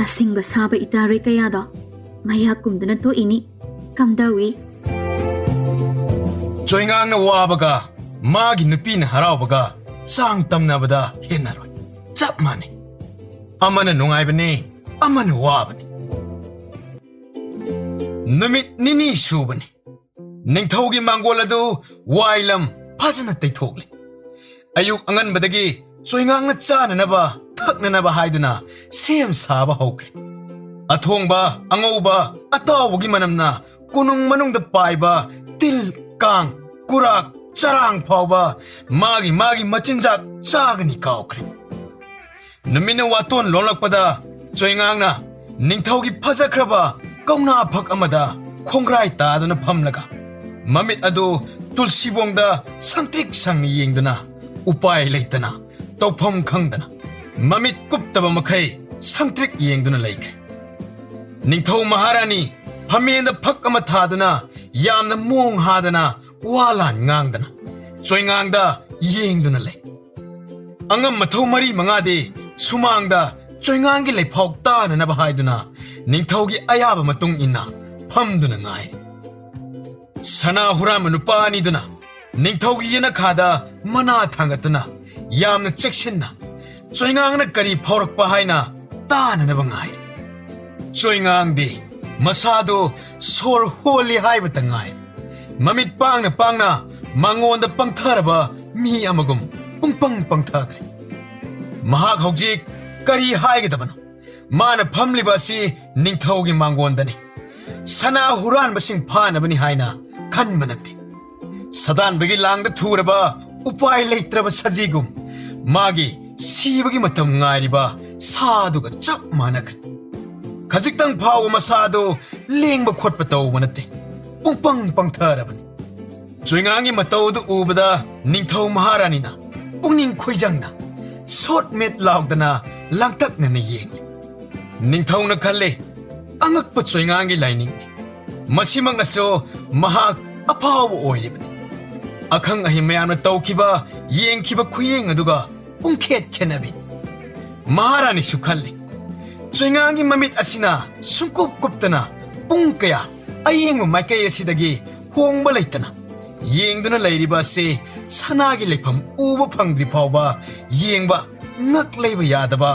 ꯑꯁꯤꯡꯕ ꯁꯥꯕ ꯏꯇꯥꯔꯣꯏ ꯀꯌꯥꯗꯣ ꯃꯌꯥ ꯀꯨꯝꯗꯨꯅ ꯇꯣꯛꯏꯅꯤ꯫ ꯀꯝꯗꯧꯏ? ꯆꯣꯏꯉꯥꯡꯅ ꯋꯥꯕꯒ ꯃꯥꯒꯤ ꯅꯨꯄꯤꯅ ꯍꯔꯥꯎꯕꯒ ꯆꯥꯡ ꯇꯝꯅꯕꯗ ꯍꯦꯟꯅꯔꯣꯏ꯫ ꯆꯞ ꯃꯥꯟꯅꯩ꯫ ꯑꯃꯅ ꯅꯨꯡꯉꯥꯏꯕꯅꯤ, ꯑꯃꯅ ꯋꯥꯕꯅꯤ꯫ ꯅꯨꯃꯤꯠ ꯅꯤꯅꯤ ꯁꯨꯕꯅꯤ꯫ ꯅꯤꯡꯊꯧꯒꯤ ꯃꯥꯡꯒꯣꯜ ꯑꯗꯨ ꯋꯥꯏꯂꯝ ꯐꯖꯅ ꯇꯩꯊꯣꯛꯂꯦ꯫ ꯑꯌꯨꯛ ꯑꯉꯟꯕꯗꯒꯤ ꯆꯣꯏꯉꯥꯡꯅ ꯆꯥꯅꯅꯕ, ꯊꯛꯅꯅꯕ ꯍꯥꯏꯗꯨꯅ ꯁꯦꯝ ꯁꯥꯕ ꯍꯧꯈ꯭ꯔꯦ꯫ ꯑꯊꯣꯡꯕ, ꯑꯉꯧꯕ, ꯑꯇꯥꯎꯕꯒꯤ ꯃꯅꯝꯅ ꯀꯣꯅꯨꯡ ꯃꯅꯨꯡꯗ ꯄꯥꯏꯕ ꯇꯤꯜ, ꯀꯥꯡ, ꯀꯨꯔꯥꯛ, ꯆꯔꯥꯡ ꯐꯥꯎꯕ ꯃꯥꯒꯤ ꯃꯥꯒꯤ ꯃꯆꯤꯟꯖꯥꯛ ꯆꯥꯒꯅꯤ ꯀꯥꯎꯈ꯭ꯔꯦ꯫ ꯅꯨꯃꯤꯠꯅ ꯋꯥꯇꯣꯟ ꯂꯣꯜꯂꯛꯄꯗ ꯆꯣꯏꯉꯥꯡꯅ ꯅꯤꯡꯊꯧꯒꯤ ꯐꯖꯈ꯭ꯔꯕ ꯀꯧꯅꯥ ꯐꯛ ꯑꯃꯗ ꯈꯣꯡꯒ꯭ꯔꯥꯏ ꯇꯥꯗꯨꯅ ꯐꯝꯂꯒ ꯃꯃꯤꯠ ꯑꯗꯨ ꯇꯨꯜꯁꯤꯕꯣꯡꯗ ꯁꯪꯇ꯭ꯔꯤꯛ ꯁꯪꯅ ꯌꯦꯡꯗꯨꯅ ꯎꯄꯥꯏ ꯂꯩꯇꯅ, ꯇꯧꯐꯝ ꯈꯪꯗꯅ, ꯃꯃꯤꯠ ꯀꯨꯞꯇꯕ ꯃꯈꯩ ꯁꯪꯇ꯭ꯔꯤꯛ ꯌꯦꯡꯗꯨꯅ ꯂꯩꯈ꯭ꯔꯦ꯫ ꯅꯤꯡꯊꯧ ꯃꯍꯥꯔꯥꯅꯤ ꯐꯝꯃꯦꯟꯗ ꯐꯛ ꯑꯃ ꯊꯥꯗꯨꯅ ꯌꯥꯝꯅ ꯃꯣꯡ ꯍꯥꯗꯅ ꯋꯥ ꯂꯥꯟ ꯉꯥꯡꯗꯅ ꯆꯣꯏꯉꯥꯡꯗ ꯌꯦꯡꯗꯨꯅ ꯂꯩ꯫ ꯑꯉꯝ ꯃꯊꯧ ꯃꯔꯤ ꯃꯉꯥꯗꯤ ꯁꯨꯃꯥꯡꯗ ꯆꯣꯏꯉꯥꯡꯒꯤ ꯂꯩꯐꯥꯎ ꯇꯥꯅꯅꯕ ꯍꯥꯏꯗꯨꯅ ꯅꯤꯡꯊꯧꯒꯤ ꯑꯌꯥꯕ ꯃꯇꯨꯡ ꯏꯟꯅ ꯐꯝꯗꯨꯅ ꯉꯥꯏꯔꯤ꯫ ꯁꯅꯥ ꯍꯨꯔꯥꯟꯕ ꯅꯨꯄꯥ ꯑꯅꯤꯗꯨꯅ ꯅꯤꯡꯊꯧꯒꯤ ꯌꯦꯅꯈꯥꯗ ꯃꯅꯥ ꯊꯥꯡꯒꯠꯇꯨꯅ ꯌꯥꯝꯅ ꯆꯦꯛꯁꯤꯟꯅ ꯆꯣꯏꯉꯥꯡꯅ ꯀꯔꯤ ꯐꯥꯎꯔꯛꯄ ꯍꯥꯏꯅ ꯇꯥꯅꯅꯕ ꯉꯥꯏꯔꯤ꯫ ꯆꯣꯏꯉꯥꯡꯗꯤ ꯃꯁꯥꯗꯨ ꯁꯣꯔ ꯍꯣꯜꯂꯤ ꯍꯥꯏꯕꯇ ꯉꯥꯏ꯫ ꯃꯃꯤꯠ ꯄꯥꯡꯅ ꯄꯥꯡꯅ ꯃꯉꯣꯟꯗ ꯄꯪꯊꯔꯕ ꯃꯤ ꯑꯃꯒꯨꯝ ꯄꯨꯡꯄꯪ ꯄꯪꯊꯈ꯭ꯔꯦ꯫ ꯃꯍꯥꯛ ꯍꯧꯖꯤꯛ ꯀꯔꯤ ꯍꯥꯏꯒꯗꯕꯅꯣ? ꯃꯥꯅ ꯐꯝꯂꯤꯕ ꯑꯁꯤ ꯅꯤꯡꯊꯧꯒꯤ ꯃꯥꯡꯒꯣꯟꯗꯅꯤ꯫ ꯁꯅꯥ ꯍꯨꯔꯥꯟꯕꯁꯤꯡ ꯐꯥꯅꯕꯅꯤ ꯍꯥꯏꯅ ꯈꯟꯕ ꯅꯠꯇꯦ꯫ ꯁꯗꯥꯟꯕꯒꯤ ꯂꯥꯡꯗ ꯊꯨꯔꯕ ꯎꯄꯥꯏ ꯂꯩꯇ꯭ꯔꯕ ꯁꯖꯤꯒꯨꯝ ꯃꯥꯒꯤ ꯁꯤꯕꯒꯤ ꯃꯇꯝ ꯉꯥꯏꯔꯤꯕ ꯁꯥꯗꯨꯒ ꯆꯞ ꯃꯥꯟꯅꯈ꯭ꯔꯦ꯫ ꯈꯖꯤꯛꯇꯪ ꯐꯥꯎꯕ ꯃꯁꯥꯗꯨ ꯂꯦꯡꯕ ꯈꯣꯠꯄ ꯇꯧꯕ ꯅꯠꯇꯦ꯫ ꯄꯨꯡꯄꯪ ꯄꯪꯊꯔꯕꯅꯤ꯫ ꯆꯣꯏꯉꯥꯡꯒꯤ ꯃꯇꯧ ꯑꯗꯨ ꯎꯕꯗ ꯅꯤꯡꯊꯧ ꯃꯍꯥꯔꯥꯅꯤꯅ ꯄꯨꯛꯅꯤꯡ ꯈꯣꯏꯖꯪꯅ ꯁꯣꯠ ꯃꯦꯠ ꯂꯥꯎꯗꯅ ꯂꯥꯡꯇꯛꯅꯅ ꯌꯦꯡꯂꯤ꯫ ꯅꯤꯡꯊꯧꯅ ꯈꯜꯂꯤ, "ꯑꯉꯛꯄ ꯆꯣꯏꯉꯥꯡꯒꯤ ꯂꯥꯏꯅꯤꯡꯅꯤ꯫ ꯃꯁꯤꯃꯛꯅꯁꯨ ꯃꯍꯥꯛ ꯑꯐꯥꯎꯕ ꯑꯣꯏꯔꯤꯕꯅꯤ꯫ ꯑꯈꯪ ꯑꯍꯩ ꯃꯌꯥꯝꯅ ꯇꯧꯈꯤꯕ, ꯌꯦꯡꯈꯤꯕ ꯈꯨꯌꯦꯡ ꯑꯗꯨꯒ ꯄꯨꯡꯈꯦꯠ ꯈꯦꯠꯅꯕꯤ꯫" ꯃꯍꯥꯔꯥꯅꯤꯁꯨ ꯈꯜꯂꯤ, ꯆꯣꯏꯉꯥꯡꯒꯤ ꯃꯃꯤꯠ ꯑꯁꯤꯅ ꯁꯨꯡꯀꯨꯞ ꯀꯨꯞꯇꯅ ꯄꯨꯡ ꯀꯌꯥ ꯑꯌꯦꯡꯕ ꯃꯥꯏꯀꯩ ꯑꯁꯤꯗꯒꯤ ꯍꯣꯡꯕ ꯂꯩꯇꯅ ꯌꯦꯡꯗꯨꯅ ꯂꯩꯔꯤꯕ ꯑꯁꯤ ꯁꯅꯥꯒꯤ ꯂꯩꯐꯝ ꯎꯕ ꯐꯪꯗ꯭ꯔꯤ ꯐꯥꯎꯕ ꯌꯦꯡꯕ ꯉꯛ ꯂꯩꯕ ꯌꯥꯗꯕ,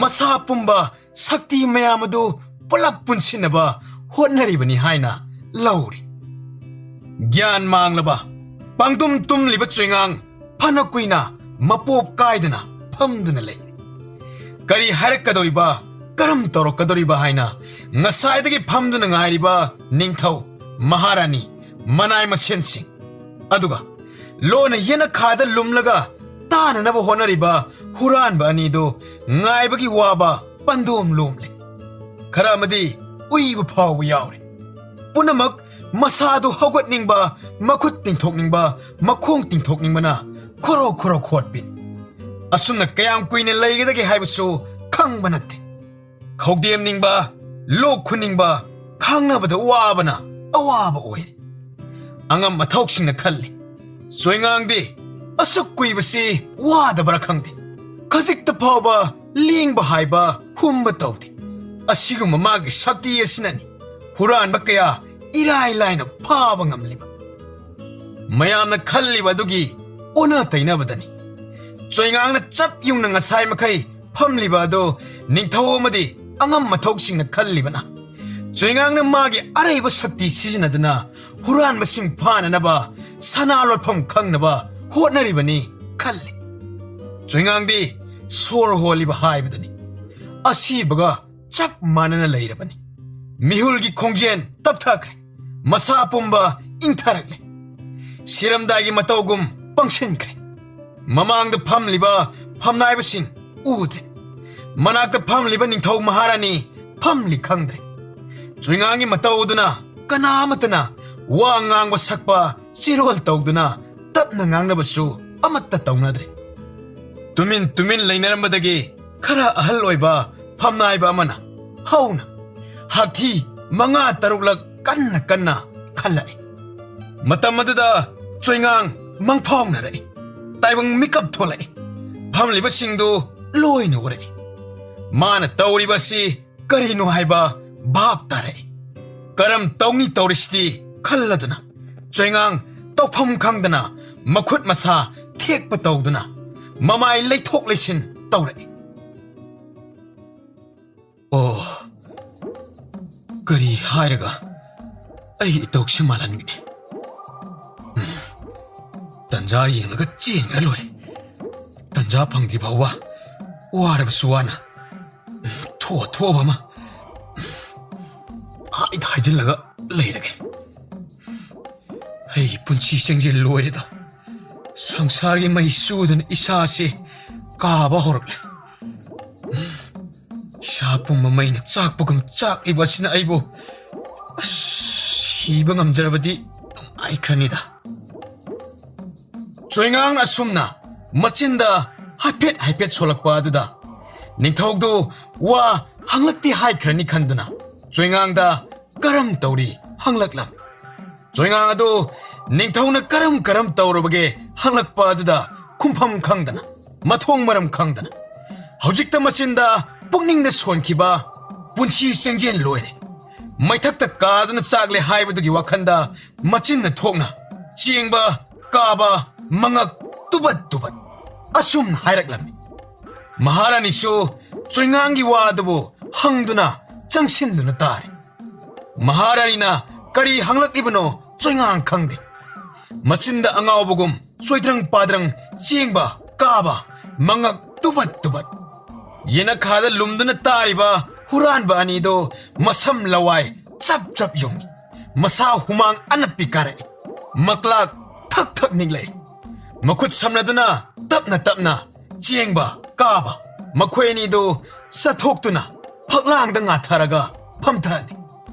ꯃꯁꯥ ꯄꯨꯝꯕ ꯁꯛꯇꯤ ꯃꯌꯥꯝ ꯑꯗꯨ ꯄꯨꯂꯞ ꯄꯨꯟꯁꯤꯟꯅꯕ ꯍꯣꯠꯅꯔꯤꯕꯅꯤ ꯍꯥꯏꯅ ꯂꯧꯔꯤ꯫ ꯒ꯭ꯌꯥꯟ ꯃꯥꯡꯂꯕ, ꯄꯥꯡꯗꯨꯝ ꯇꯨꯝꯂꯤꯕ ꯆꯣꯏꯉꯥꯡ ꯐꯅ ꯀꯨꯏꯅ ꯃꯄꯣꯞ ꯀꯥꯏꯗꯅ ꯐꯝꯗꯨꯅ ꯂꯩ꯫ ꯀꯔꯤ ꯍꯥꯏꯔꯛꯀꯗꯧꯔꯤꯕ, ꯀꯔꯝ ꯇꯧꯔꯛꯀꯗꯧꯔꯤꯕ ꯍꯥꯏꯅ ꯉꯁꯥꯏꯗꯒꯤ ꯐꯝꯗꯨꯅ ꯉꯥꯏꯔꯤꯕ ꯅꯤꯡꯊꯧ, ꯃꯍꯥꯔꯥꯅꯤ, ꯃꯅꯥꯏ ꯃꯁꯦꯟꯁꯤꯡ, ꯑꯗꯨꯒ ꯂꯣꯟꯅ ꯌꯦꯅꯈꯥꯗ ꯂꯨꯝꯂꯒ ꯇꯥꯅꯅꯕ ꯍꯣꯠꯅꯔꯤꯕ ꯍꯨꯔꯥꯟꯕ ꯑꯅꯤꯗꯨ ꯉꯥꯏꯕꯒꯤ ꯋꯥꯕ ꯄꯟꯗꯣꯝ ꯂꯣꯝꯂꯦ꯫ ꯈꯔ ꯑꯃꯗꯤ ꯎꯏꯕ ꯐꯥꯎꯕ ꯌꯥꯎꯔꯦ꯫ ꯄꯨꯝꯅꯃꯛ ꯃꯁꯥꯗꯨ ꯍꯧꯒꯠꯅꯤꯡꯕ, ꯃꯈꯨꯠ ꯇꯤꯡꯊꯣꯛꯅꯤꯡꯕ, ꯃꯈꯣꯡ ꯇꯤꯡꯊꯣꯛꯅꯤꯡꯕꯅ ꯈꯣꯔꯣ ꯈꯣꯔꯣ ꯈꯣꯠꯄꯤ꯫ ꯑꯁꯨꯝꯅ ꯀꯌꯥꯝ ꯀꯨꯏꯅ ꯂꯩꯒꯗꯒꯦ ꯍꯥꯏꯕꯁꯨ ꯈꯪꯕ ꯅꯠꯇꯦ꯫ ꯈꯧꯗꯦꯝꯅꯤꯡꯕ, ꯂꯣꯛ ꯈꯨꯅꯤꯡꯕ, ꯈꯥꯡꯅꯕꯗ ꯋꯥꯕꯅ ꯑꯋꯥꯕ ꯑꯣꯏꯔꯦ꯫ ꯑꯉꯝ ꯑꯊꯧꯁꯤꯡꯅ ꯈꯜꯂꯤ, ꯆꯣꯏꯉꯥꯡꯗꯤ ꯑꯁꯨꯛ ꯀꯨꯏꯕꯁꯤ ꯋꯥꯗꯕ꯭ꯔꯥ ꯈꯪꯗꯦ, ꯈꯖꯤꯛꯇ ꯐꯥꯎꯕ ꯂꯦꯡꯕ ꯍꯥꯏꯕ ꯍꯨꯝꯕ ꯇꯧꯗꯦ꯫ ꯑꯁꯤꯒꯨꯝꯕ ꯃꯥꯒꯤ ꯁꯛꯇꯤ ꯑꯁꯤꯅꯅꯤ ꯍꯨꯔꯥꯟꯕ ꯀꯌꯥ ꯏꯔꯥꯏ ꯂꯥꯏꯅ ꯐꯥꯕ ꯉꯝꯂꯤꯕ꯫ ꯃꯌꯥꯝꯅ ꯈꯜꯂꯤꯕ ꯑꯗꯨꯒꯤ ꯑꯣꯟꯅ ꯇꯩꯅꯕꯗꯅꯤ꯫ ꯆꯣꯏꯉꯥꯡꯅ ꯆꯞ ꯌꯨꯡꯅ ꯉꯁꯥꯏ ꯃꯈꯩ ꯐꯝꯂꯤꯕ ꯑꯗꯨ ꯅꯤꯡꯊꯧ ꯑꯃꯗꯤ ꯑꯉꯝ ꯑꯊꯧꯁꯤꯡꯅ ꯈꯜꯂꯤꯕꯅ, ꯆꯣꯏꯉꯥꯡꯅ ꯃꯥꯒꯤ ꯑꯔꯩꯕ ꯁꯛꯇꯤ ꯁꯤꯖꯤꯟꯅꯗꯨꯅ ꯍꯨꯔꯥꯟꯕꯁꯤꯡ ꯐꯥꯅꯅꯕ ꯁꯅꯥ ꯂꯣꯠꯐꯝ ꯈꯪꯅꯕ ꯍꯣꯠꯅꯔꯤꯕꯅꯤ ꯈꯜꯂꯤ꯫ ꯆꯣꯏꯉꯥꯡꯗꯤ ꯁꯣꯔ ꯍꯣꯜꯂꯤꯕ ꯍꯥꯏꯕꯗꯨꯅꯤ꯫ ꯑꯁꯤꯕꯒ ꯆꯞ ꯃꯥꯟꯅꯅ ꯂꯩꯔꯕꯅꯤ꯫ ꯃꯤꯍꯨꯜꯒꯤ ꯈꯣꯡꯖꯦꯜ ꯇꯞꯊꯈ꯭ꯔꯦ꯫ ꯃꯁꯥ ꯄꯨꯝꯕ ꯏꯪꯊꯔꯛꯂꯦ꯫ ꯁꯤꯔꯝꯗꯥꯏꯒꯤ ꯃꯇꯧꯒꯨꯝ ꯄꯪꯁꯤꯟꯈ꯭ꯔꯦ꯫ ꯃꯃꯥꯡꯗ ꯐꯝꯂꯤꯕ ꯐꯝꯅꯥꯏꯕꯁꯤꯡ ꯎꯗ꯭ꯔꯦ꯫ ꯃꯅꯥꯛꯇ ꯐꯝꯂꯤꯕ ꯅꯤꯡꯊꯧ ꯃꯍꯥꯔꯥꯅꯤ ꯐꯝꯂꯤ ꯈꯪꯗ꯭ꯔꯦ꯫ ꯆꯨꯏꯉꯥꯡꯒꯤ ꯃꯇꯧ ꯑꯗꯨꯅ ꯀꯅꯥ ꯑꯃꯠꯇꯅ ꯋꯥ ꯉꯥꯡꯕ ꯁꯛꯄ ꯆꯤꯔꯣꯜ ꯇꯧꯗꯨꯅ ꯇꯞꯅ ꯉꯥꯡꯅꯕꯁꯨ ꯑꯃꯠꯇ ꯇꯧꯅꯗ꯭ꯔꯦ꯫ ꯇꯨꯃꯤꯟ ꯇꯨꯃꯤꯟ ꯂꯩꯅꯔꯝꯕꯗꯒꯤ ꯈꯔ ꯑꯍꯜ ꯑꯣꯏꯕ ꯐꯝꯅꯥꯏꯕ ꯑꯃꯅ ꯍꯧꯅ ꯍꯥꯛꯊꯤ ꯃꯉꯥ ꯇꯔꯨꯛꯂꯛ ꯀꯟꯅ ꯀꯟꯅ ꯈꯜꯂꯛꯏ꯫ ꯃꯇꯝ ꯑꯗꯨꯗ ꯆꯣꯏꯉꯥꯡ ꯃꯪꯐꯥꯎꯅꯔꯛꯏ꯫ ꯇꯥꯏꯕꯪ ꯃꯤꯀꯞ ꯊꯣꯛꯂꯛꯏ꯫ ꯐꯝꯂꯤꯕꯁꯤꯡꯗꯨ ꯂꯣꯏꯅ ꯎꯔꯛꯏ꯫ ꯃꯥꯅ ꯇꯧꯔꯤꯕ ꯑꯁꯤ ꯀꯔꯤꯅꯣ ꯍꯥꯏꯕ ꯚꯥꯞ ꯇꯥꯔꯛꯏ꯫ ꯀꯔꯝ ꯇꯧꯅꯤ ꯇꯧꯔꯤꯁꯤꯗꯤ ꯈꯜꯂꯗꯨꯅ ꯆꯣꯏꯉꯥꯡ ꯇꯧꯐꯝ ꯈꯪꯗꯅ ꯃꯈꯨꯠ ꯃꯁꯥ ꯊꯦꯛꯄ ꯇꯧꯗꯨꯅ ꯃꯃꯥꯏ ꯂꯩꯊꯣꯛ ꯂꯩꯁꯤꯟ ꯇꯧꯔꯛꯏ꯫ ꯑꯣ, ꯀꯔꯤ ꯍꯥꯏꯔꯒ ꯑꯩ ꯏꯇꯧꯁꯤ ꯃꯥꯜꯍꯟꯒꯅꯤ? ꯎꯝ, ꯇꯟꯖꯥ ꯌꯦꯡꯂꯒ ꯆꯦꯟꯈ꯭ꯔ ꯂꯣꯏꯔꯦ꯫ ꯇꯟꯖꯥ ꯐꯪꯗ꯭ꯔꯤ ꯐꯥꯎꯕ ꯋꯥꯔꯕꯁꯨ ꯋꯥꯅ, ꯎꯝ, ꯊꯣꯛꯑ ꯊꯣꯛꯑꯕ ꯑꯃ, ꯎꯝ, ꯍꯥꯏꯗ ꯍꯥꯏꯖꯤꯜꯂꯒ ꯂꯩꯔꯒꯦ꯫ ꯑꯩꯒꯤ ꯄꯨꯟꯁꯤ ꯆꯦꯡꯖꯦꯜ ꯂꯣꯏꯔꯦꯗ꯫ ꯁꯪꯁꯥꯔꯒꯤ ꯃꯩ ꯆꯨꯗꯨꯅ ꯏꯁꯥꯁꯤ ꯀꯥꯕ ꯍꯧꯔꯛꯂꯦ꯫ ꯏꯁꯥ ꯄꯨꯝꯕ ꯃꯩꯅ ꯆꯥꯛꯄꯒꯨꯝ ꯆꯥꯛꯂꯤꯕ ꯑꯁꯤꯅ ꯑꯩꯕꯨ, ꯑꯁ, ꯁꯤꯕ ꯉꯝꯖꯔꯕꯗꯤ ꯅꯨꯡꯉꯥꯏꯈ꯭ꯔꯅꯤꯗ꯫ ꯆꯣꯏꯉꯥꯡ ꯑꯁꯨꯝꯅ ꯃꯆꯤꯟꯗ ꯍꯥꯏꯐꯦꯠ ꯍꯥꯏꯐꯦꯠ ꯁꯣꯜꯂꯛꯄ ꯑꯗꯨꯗ ꯅꯤꯡꯊꯧꯗꯨ ꯋꯥ ꯍꯪꯂꯛꯇꯦ ꯍꯥꯏꯈ꯭ꯔꯅꯤ ꯈꯟꯗꯨꯅ ꯆꯣꯏꯉꯥꯡꯗ ꯀꯔꯝ ꯇꯧꯔꯤ ꯍꯪꯂꯛꯂꯝ꯫ ꯆꯣꯏꯉꯥꯡ ꯑꯗꯨ ꯅꯤꯡꯊꯧꯅ ꯀꯔꯝ ꯀꯔꯝ ꯇꯧꯔꯕꯒꯦ ꯍꯪꯂꯛꯄ ꯑꯗꯨꯗ ꯈꯨꯝꯐꯝ ꯈꯪꯗꯅ, ꯃꯊꯣꯡ ꯃꯔꯝ ꯈꯪꯗꯅ, ꯍꯧꯖꯤꯛꯇ ꯃꯆꯤꯟꯗ ꯄꯨꯛꯅꯤꯡꯗ ꯁꯣꯟꯈꯤꯕ ꯄꯨꯟꯁꯤ ꯆꯦꯡꯖꯦꯜ ꯂꯣꯏꯔꯦ, ꯃꯩꯊꯛꯇ ꯀꯥꯗꯨꯅ ꯆꯥꯛꯂꯦ ꯍꯥꯏꯕꯗꯨꯒꯤ ꯋꯥꯈꯜꯗ ꯃꯆꯤꯟꯅ ꯊꯣꯛꯅ ꯆꯦꯡꯕ, ꯀꯥꯕ, ꯃꯉꯛ ꯇꯨꯕꯠ ꯇꯨꯕꯠ ꯑꯁꯨꯝ ꯍꯥꯏꯔꯛꯂꯝꯃꯤ꯫ ꯃꯍꯥꯔꯥꯅꯤꯁꯨ ꯆꯣꯏꯉꯥꯡꯒꯤ ꯋꯥ ꯑꯗꯨꯕꯨ ꯍꯪꯗꯨꯅ ꯆꯪꯁꯤꯟꯗꯨꯅ ꯇꯥꯔꯤ꯫ ꯃꯍꯥꯔꯥꯅꯤꯅ ꯀꯔꯤ ꯍꯪꯂꯛꯂꯤꯕꯅꯣ ꯆꯣꯏꯉꯥꯡ ꯈꯪꯗꯦ꯫ ꯃꯆꯤꯟꯗ ꯑꯉꯥꯎꯕꯒꯨꯝ ꯆꯣꯏꯗ꯭ꯔꯪ ꯄꯥꯗ꯭ꯔꯪ ꯆꯦꯡꯕ, ꯀꯥꯕ, ꯃꯉꯛ ꯇꯨꯕꯠ ꯇꯨꯕꯠ꯫ ꯌꯦꯅꯈꯥꯗ ꯂꯨꯝꯗꯨꯅ ꯇꯥꯔꯤꯕ ꯍꯨꯔꯥꯟꯕ ꯑꯅꯤꯗꯣ ꯃꯁꯝ ꯂꯋꯥꯏ ꯆꯞ ꯆꯞ ꯌꯨꯡꯏ꯫ ꯃꯁꯥ ꯍꯨꯃꯥꯡ ꯑꯅꯞꯄꯤ ꯀꯥꯔꯛꯏ꯫ ꯃꯀ꯭ꯂꯥꯛ ꯊꯛ ꯊꯛ ꯅꯤꯛꯂꯛꯏ꯫ ꯃꯈꯨꯠ ꯁꯝꯅꯗꯨꯅ ꯇꯞꯅ ꯇꯞꯅ ꯆꯦꯡꯕ, ꯀꯥꯕ, ꯃꯈꯣꯏ ꯑꯅꯤꯗꯨ ꯆꯠꯊꯣꯛꯇꯨꯅ ꯐꯛꯂꯥꯡꯗ ꯉꯥꯊꯔꯒ ꯐꯝꯊꯔꯅꯤ꯫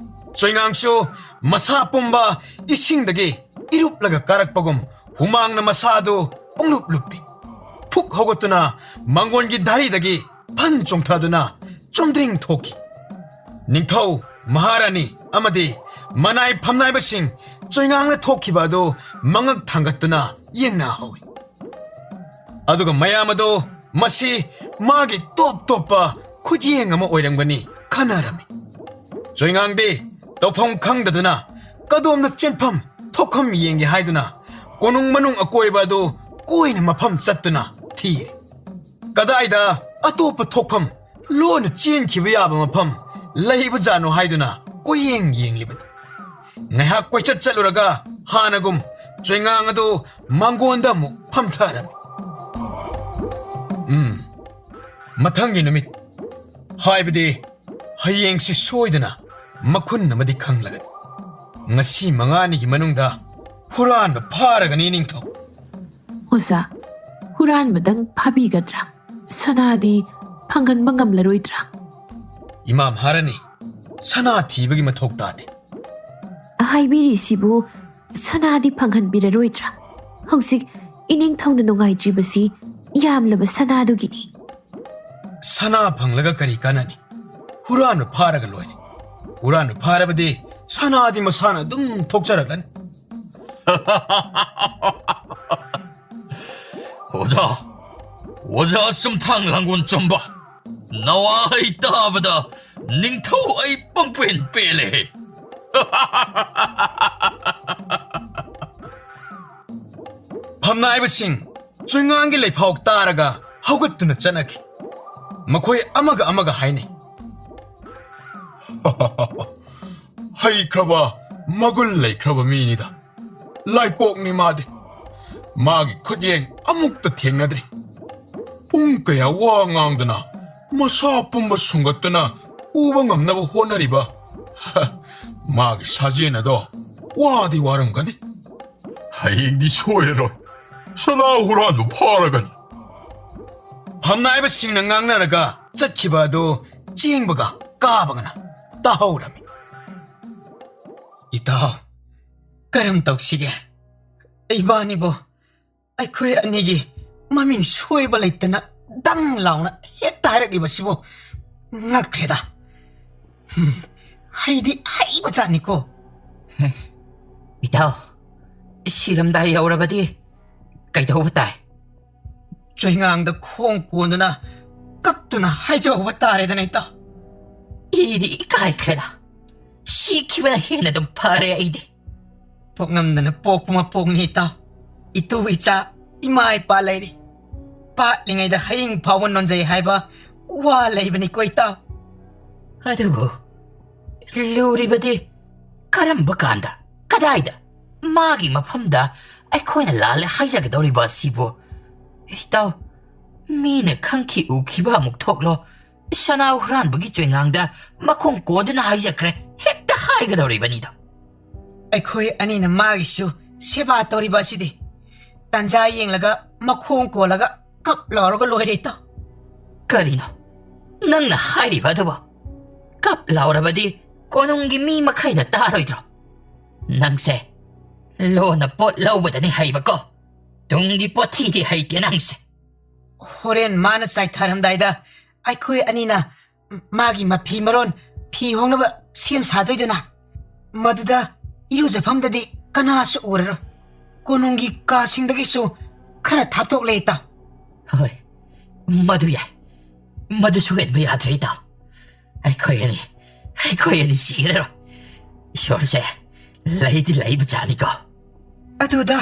ꯆꯣꯏꯉꯥꯡꯁꯨ ꯃꯁꯥ ꯄꯨꯝꯕ ꯏꯁꯤꯡꯗꯒꯤ ꯏꯔꯨꯞꯂꯒ ꯀꯥꯔꯛꯄꯒꯨꯝ ꯍꯨꯃꯥꯡꯅ ꯃꯁꯥꯗꯨ ꯄꯨꯡꯂꯨꯞ ꯂꯨꯞꯄꯤ꯫ ꯐꯨꯛ ꯍꯧꯒꯠꯇꯨꯅ ꯃꯪꯒꯣꯟꯒꯤ ꯙꯥꯔꯤꯗꯒꯤ ꯐꯟ ꯆꯣꯡꯊꯗꯨꯅ ꯆꯨꯝꯗ꯭ꯔꯤꯡ ꯊꯣꯛꯈꯤ꯫ ꯅꯤꯡꯊꯧ, ꯃꯍꯥꯔꯥꯅꯤ ꯑꯃꯗꯤ ꯃꯅꯥꯏ ꯐꯝꯅꯥꯏꯕꯁꯤꯡ ꯆꯣꯏꯉꯥꯡꯅ ꯊꯣꯛꯈꯤꯕ ꯑꯗꯨ ꯃꯉꯛ ꯊꯥꯡꯒꯠꯇꯨꯅ ꯌꯦꯡꯅꯍꯧꯏ꯫ ꯑꯗꯨꯒ ꯃꯌꯥꯝ ꯑꯗꯨ ꯃꯁꯤ ꯃꯥꯒꯤ ꯇꯣꯞ ꯇꯣꯞꯄ ꯈꯨꯠꯌꯦꯡ ꯑꯃ ꯑꯣꯏꯔꯝꯒꯅꯤ ꯈꯟꯅꯔꯝꯃꯤ꯫ ꯆꯣꯏꯉꯥꯡꯗꯤ ꯇꯧꯐꯝ ꯈꯪꯗꯗꯨꯅ ꯀꯗꯣꯝꯗ ꯆꯦꯟꯐꯝ ꯊꯣꯛꯐꯝ ꯌꯦꯡꯒꯦ ꯍꯥꯏꯗꯨꯅ ꯀꯣꯅꯨꯡ ꯃꯅꯨꯡ ꯑꯀꯣꯏꯕ ꯑꯗꯨ ꯀꯣꯏꯅ ꯃꯐꯝ ꯆꯠꯇꯨꯅ ꯊꯤꯔꯤ꯫ ꯀꯗꯥꯏꯗ ꯑꯇꯣꯞꯄ ꯊꯣꯛꯐꯝ ꯂꯣꯟꯅ ꯆꯦꯟꯈꯤꯕ ꯌꯥꯕ ꯃꯐꯝ ꯂꯩꯕꯖꯥꯠꯅꯣ ꯍꯥꯏꯗꯨꯅ ꯀꯣꯏꯌꯦꯡ ꯌꯦꯡꯂꯤꯕꯅꯤ꯫ ꯉꯥꯏꯍꯥꯛ ꯀꯣꯏꯆꯠ ꯆꯠꯂꯨꯔꯒ ꯍꯥꯟꯅꯒꯨꯝ ꯆꯣꯏꯉꯥꯡ ꯑꯗꯨ ꯃꯥꯡꯒꯣꯟꯗ ꯑꯃꯨꯛ ꯐꯝꯊꯔꯝꯃꯤ꯫ ꯎꯝ, ꯃꯊꯪꯒꯤ ꯅꯨꯃꯤꯠ ꯍꯥꯏꯕꯗꯤ ꯍꯌꯦꯡꯁꯤ ꯁꯣꯏꯗꯅ ꯃꯈꯨꯟ ꯑꯃꯗꯤ ꯈꯪꯂꯒꯅꯤ꯫ ꯉꯁꯤ ꯃꯉꯥꯅꯤꯒꯤ ꯃꯅꯨꯡꯗ ꯍꯨꯔꯥꯟꯕ ꯐꯥꯔꯒꯅꯤ, ꯅꯤꯡꯊꯧ꯫ ꯑꯣꯖꯥ, ꯍꯨꯔꯥꯟꯕꯗꯪ ꯐꯥꯕꯤꯒꯗ꯭ꯔꯥ? ꯁꯅꯥꯗꯤ ꯐꯪꯍꯟꯕ ꯉꯝꯂꯔꯣꯏꯗ꯭ꯔꯥ? ꯏꯃꯥ ꯃꯍꯥꯔꯥꯅꯤ, ꯁꯅꯥ ꯊꯤꯕꯒꯤ ꯃꯊꯧ ꯇꯥꯗꯦ꯫ ꯍꯥꯏꯕꯤꯔꯤꯁꯤꯕꯨ ꯁꯅꯥꯗꯤ ꯐꯪꯍꯟꯕꯤꯔꯔꯣꯏꯗ꯭ꯔꯥ? ꯍꯧꯖꯤꯛ ꯏꯅꯤꯡꯊꯧꯅ ꯅꯨꯡꯉꯥꯏꯇ꯭ꯔꯤꯕꯁꯤ ꯌꯥꯝꯂꯕ ꯁꯅꯥꯗꯨꯒꯤꯅꯤ꯫ ꯁꯅꯥ ꯐꯪꯂꯒ ꯀꯔꯤ ꯀꯥꯟꯅꯅꯤ? ꯍꯨꯔꯥꯟꯕ ꯐꯥꯔꯒ ꯂꯣꯏꯔꯦ꯫ ꯍꯨꯔꯥꯟꯕ ꯐꯥꯔꯕꯗꯤ ꯁꯅꯥꯗꯤ ꯃꯁꯥꯅ ꯑꯗꯨꯝ ꯊꯣꯛꯆꯔꯛꯂꯅꯤ꯫ ꯑꯣꯖꯥ, ꯑꯣꯖꯥ ꯆꯨꯝꯊꯥꯡ ꯂꯥꯡꯒꯣꯜ ꯆꯨꯝꯕ, ꯅꯋꯥꯍꯩ ꯇꯥꯕꯗ ꯅꯤꯡꯊꯧ ꯑꯩ ꯄꯪꯄꯦꯟ ꯄꯦꯜꯂꯦ꯫ ꯐꯝꯅꯥꯏꯕꯁꯤꯡ ꯆꯨꯏꯉꯥꯡꯒꯤ ꯂꯩꯐꯥꯎ ꯇꯥꯔꯒ ꯍꯧꯒꯠꯇꯨꯅ ꯆꯠꯅꯈꯤ꯫ ꯃꯈꯣꯏ ꯑꯃꯒ ꯑꯃꯒ ꯍꯥꯏꯅꯩ꯫ ꯍꯩꯈ꯭ꯔꯕ, ꯃꯒꯨꯟ ꯂꯩꯈ꯭ꯔꯕ ꯃꯤꯅꯤꯗ꯫ ꯂꯥꯏꯄꯣꯛꯅꯤ ꯃꯥꯗꯤ꯫ ꯃꯥꯒꯤ ꯈꯨꯠꯌꯦꯡ ꯑꯃꯨꯛꯇ ꯊꯦꯡꯅꯗ꯭ꯔꯤ꯫ ꯄꯨꯡ ꯀꯌꯥ ꯋꯥ ꯉꯥꯡꯗꯅ, ꯃꯁꯥ ꯄꯨꯝꯕ ꯁꯨꯡꯒꯠꯇꯨꯅ ꯎꯕ ꯉꯝꯅꯕ ꯍꯣꯠꯅꯔꯤꯕ ꯃꯥꯒꯤ ꯁꯥꯖꯦꯟ ꯑꯗꯣ ꯋꯥꯗꯤ ꯋꯥꯔꯝꯒꯅꯤ꯫ ꯍꯌꯦꯡꯗꯤ ꯁꯣꯏꯔꯔꯣꯏ꯫ ꯁꯅꯥ ꯍꯨꯔꯥꯟꯕ ꯐꯥꯔꯒꯅꯤ꯫ ꯐꯝꯅꯥꯏꯕꯁꯤꯡꯅ ꯉꯥꯡꯅꯔꯒ ꯆꯠꯈꯤꯕ ꯑꯗꯨ ꯆꯦꯡꯕꯒ ꯀꯥꯕꯒꯅ ꯇꯥꯍꯧꯔꯝꯃꯤ꯫ ꯏꯇꯥꯎ, ꯀꯔꯝ ꯇꯧꯁꯤꯒꯦ? ꯏꯕꯥꯅꯤꯕꯨ ꯑꯩꯈꯣꯏ ꯑꯅꯤꯒꯤ ꯃꯃꯤꯡ ꯁꯣꯏꯕ ꯂꯩꯇꯅ ꯗꯪ ꯂꯥꯎꯅ ꯍꯦꯛꯇ ꯍꯥꯏꯔꯛꯂꯤꯕꯁꯤꯕꯨ ꯉꯛꯈ꯭ꯔꯦꯗ꯫ ꯍꯨꯝ, ꯍꯩꯗꯤ ꯍꯩꯕꯖꯥꯠꯅꯤꯀꯣ꯫ ꯏꯇꯥꯎ, ꯁꯤꯔꯝꯗꯥꯏ ꯌꯧꯔꯕꯗꯤ ꯀꯩꯗꯧꯕ ꯇꯥꯏ? ꯆꯣꯏꯉꯥꯡꯗ ꯈꯣꯡ ꯀꯣꯟꯗꯨꯅ ꯀꯞꯇꯨꯅ ꯍꯥꯏꯖꯍꯧꯕ ꯇꯥꯔꯦꯗꯅ, ꯏꯇꯥꯎ꯫ ꯑꯩꯗꯤ ꯏꯀꯥꯏꯈ꯭ꯔꯦꯗ꯫ ꯁꯤꯈꯤꯕꯅ ꯍꯦꯟꯅ ꯑꯗꯨꯝ ꯐꯔꯦ ꯑꯩꯗꯤ꯫ ꯄꯣꯛꯉꯝꯗꯅ ꯄꯣꯛꯄ ꯃꯄꯣꯛꯅꯤ, ꯏꯇꯥꯎ꯫ ꯏꯇꯨ ꯏꯆꯥ, ꯏꯃꯥ ꯏꯄꯥ ꯂꯩꯔꯤ꯫ ꯄꯥꯠꯂꯤꯉꯩꯗ ꯍꯌꯤꯡ ꯐꯥꯎꯕ ꯅꯣꯟꯖꯩ ꯍꯥꯏꯕ ꯋꯥ ꯂꯩꯕꯅꯤꯀꯣ, ꯏꯇꯥꯎ꯫ ꯑꯗꯨꯕꯨ ꯂꯨꯔꯤꯕꯗꯤ ꯀꯔꯝꯕ ꯀꯥꯟꯗ, ꯀꯗꯥꯏꯗ, ꯃꯥꯒꯤ ꯃꯐꯝꯗ ꯑꯩꯈꯣꯏꯅ ꯂꯥꯜꯂꯦ ꯍꯥꯏꯖꯒꯗꯧꯔꯤꯕ ꯑꯁꯤꯕꯨ? ꯏꯇꯥꯎ, ꯃꯤꯅ ꯈꯪꯈꯤ ꯎꯈꯤꯕ ꯑꯃꯨꯛ ꯊꯣꯛꯂꯣ, ꯁꯅꯥ ꯍꯨꯔꯥꯟꯕꯒꯤ ꯆꯣꯏꯉꯥꯡꯗ ꯃꯈꯣꯡ ꯀꯣꯟꯗꯨꯅ ꯍꯥꯏꯖꯈ꯭ꯔꯦ, ꯍꯦꯛꯇ ꯍꯥꯏꯒꯗꯧꯔꯤꯕꯅꯤꯗꯣ꯫ ꯑꯩꯈꯣꯏ ꯑꯅꯤꯅ ꯃꯥꯒꯤꯁꯨ ꯁꯦꯕꯥ ꯇꯧꯔꯤꯕ ꯑꯁꯤꯗꯤ ꯇꯥꯟꯖꯥ ꯌꯦꯡꯂꯒ ꯃꯈꯣꯡ ꯀꯣꯜꯂꯒ ꯀꯞ ꯂꯥꯎꯔꯒ ꯂꯣꯏꯔꯦ, ꯏꯇꯥꯎ꯫ ꯀꯔꯤꯅꯣ ꯅꯪꯅ ꯍꯥꯏꯔꯤꯕ ꯑꯗꯨꯕꯨ? ꯀꯞ ꯂꯥꯎꯔꯕꯗꯤ ꯀꯣꯅꯨꯡꯒꯤ ꯃꯤ ꯃꯈꯩꯅ ꯇꯥꯔꯣꯏꯗ꯭ꯔꯣ? ꯅꯪꯁꯦ ꯂꯣꯟꯅ ꯄꯣꯠ ꯂꯧꯕꯗꯅꯤ ꯍꯩꯕꯀꯣ, ꯇꯨꯡꯒꯤ ꯄꯣꯠꯊꯤꯗꯤ ꯍꯩꯇꯦ ꯅꯪꯁꯦ꯫ ꯍꯣꯔꯦꯟ ꯃꯥꯅ ꯆꯥꯏꯊꯔꯝꯗꯥꯏꯗ ꯑꯩꯈꯣꯏ ꯑꯅꯤꯅ ꯃꯥꯒꯤ ꯃꯐꯤ ꯃꯔꯣꯟ ꯐꯤ ꯍꯣꯡꯅꯕ ꯁꯦꯝ ꯁꯥꯗꯣꯏꯗꯅ, ꯃꯗꯨꯗ ꯏꯔꯨꯖꯐꯝꯗꯗꯤ ꯀꯅꯥꯁꯨ ꯎꯔꯔꯣꯏ꯫ ꯀꯣꯅꯨꯡꯒꯤ ꯀꯥꯁꯤꯡꯗꯒꯤꯁꯨ ꯈꯔ ꯊꯥꯞꯇꯣꯛꯂꯦ, ꯏꯇꯥꯎ꯫ ꯍꯣꯏ, ꯃꯗꯨ ꯌꯥꯏ꯫ ꯃꯗꯨꯁꯨ ꯍꯦꯟꯕ ꯌꯥꯗ꯭ꯔꯦ, ꯏꯇꯥꯎ꯫ ꯑꯩꯈꯣꯏ ꯑꯅꯤ, ꯑꯩꯈꯣꯏ ꯑꯅꯤ ꯁꯤꯔꯔꯣꯏ꯫ ꯏꯁꯣꯔꯁꯦ ꯂꯩꯗꯤ ꯂꯩꯕꯖꯥꯠꯅꯤꯀꯣ꯫ ꯑꯗꯨꯗ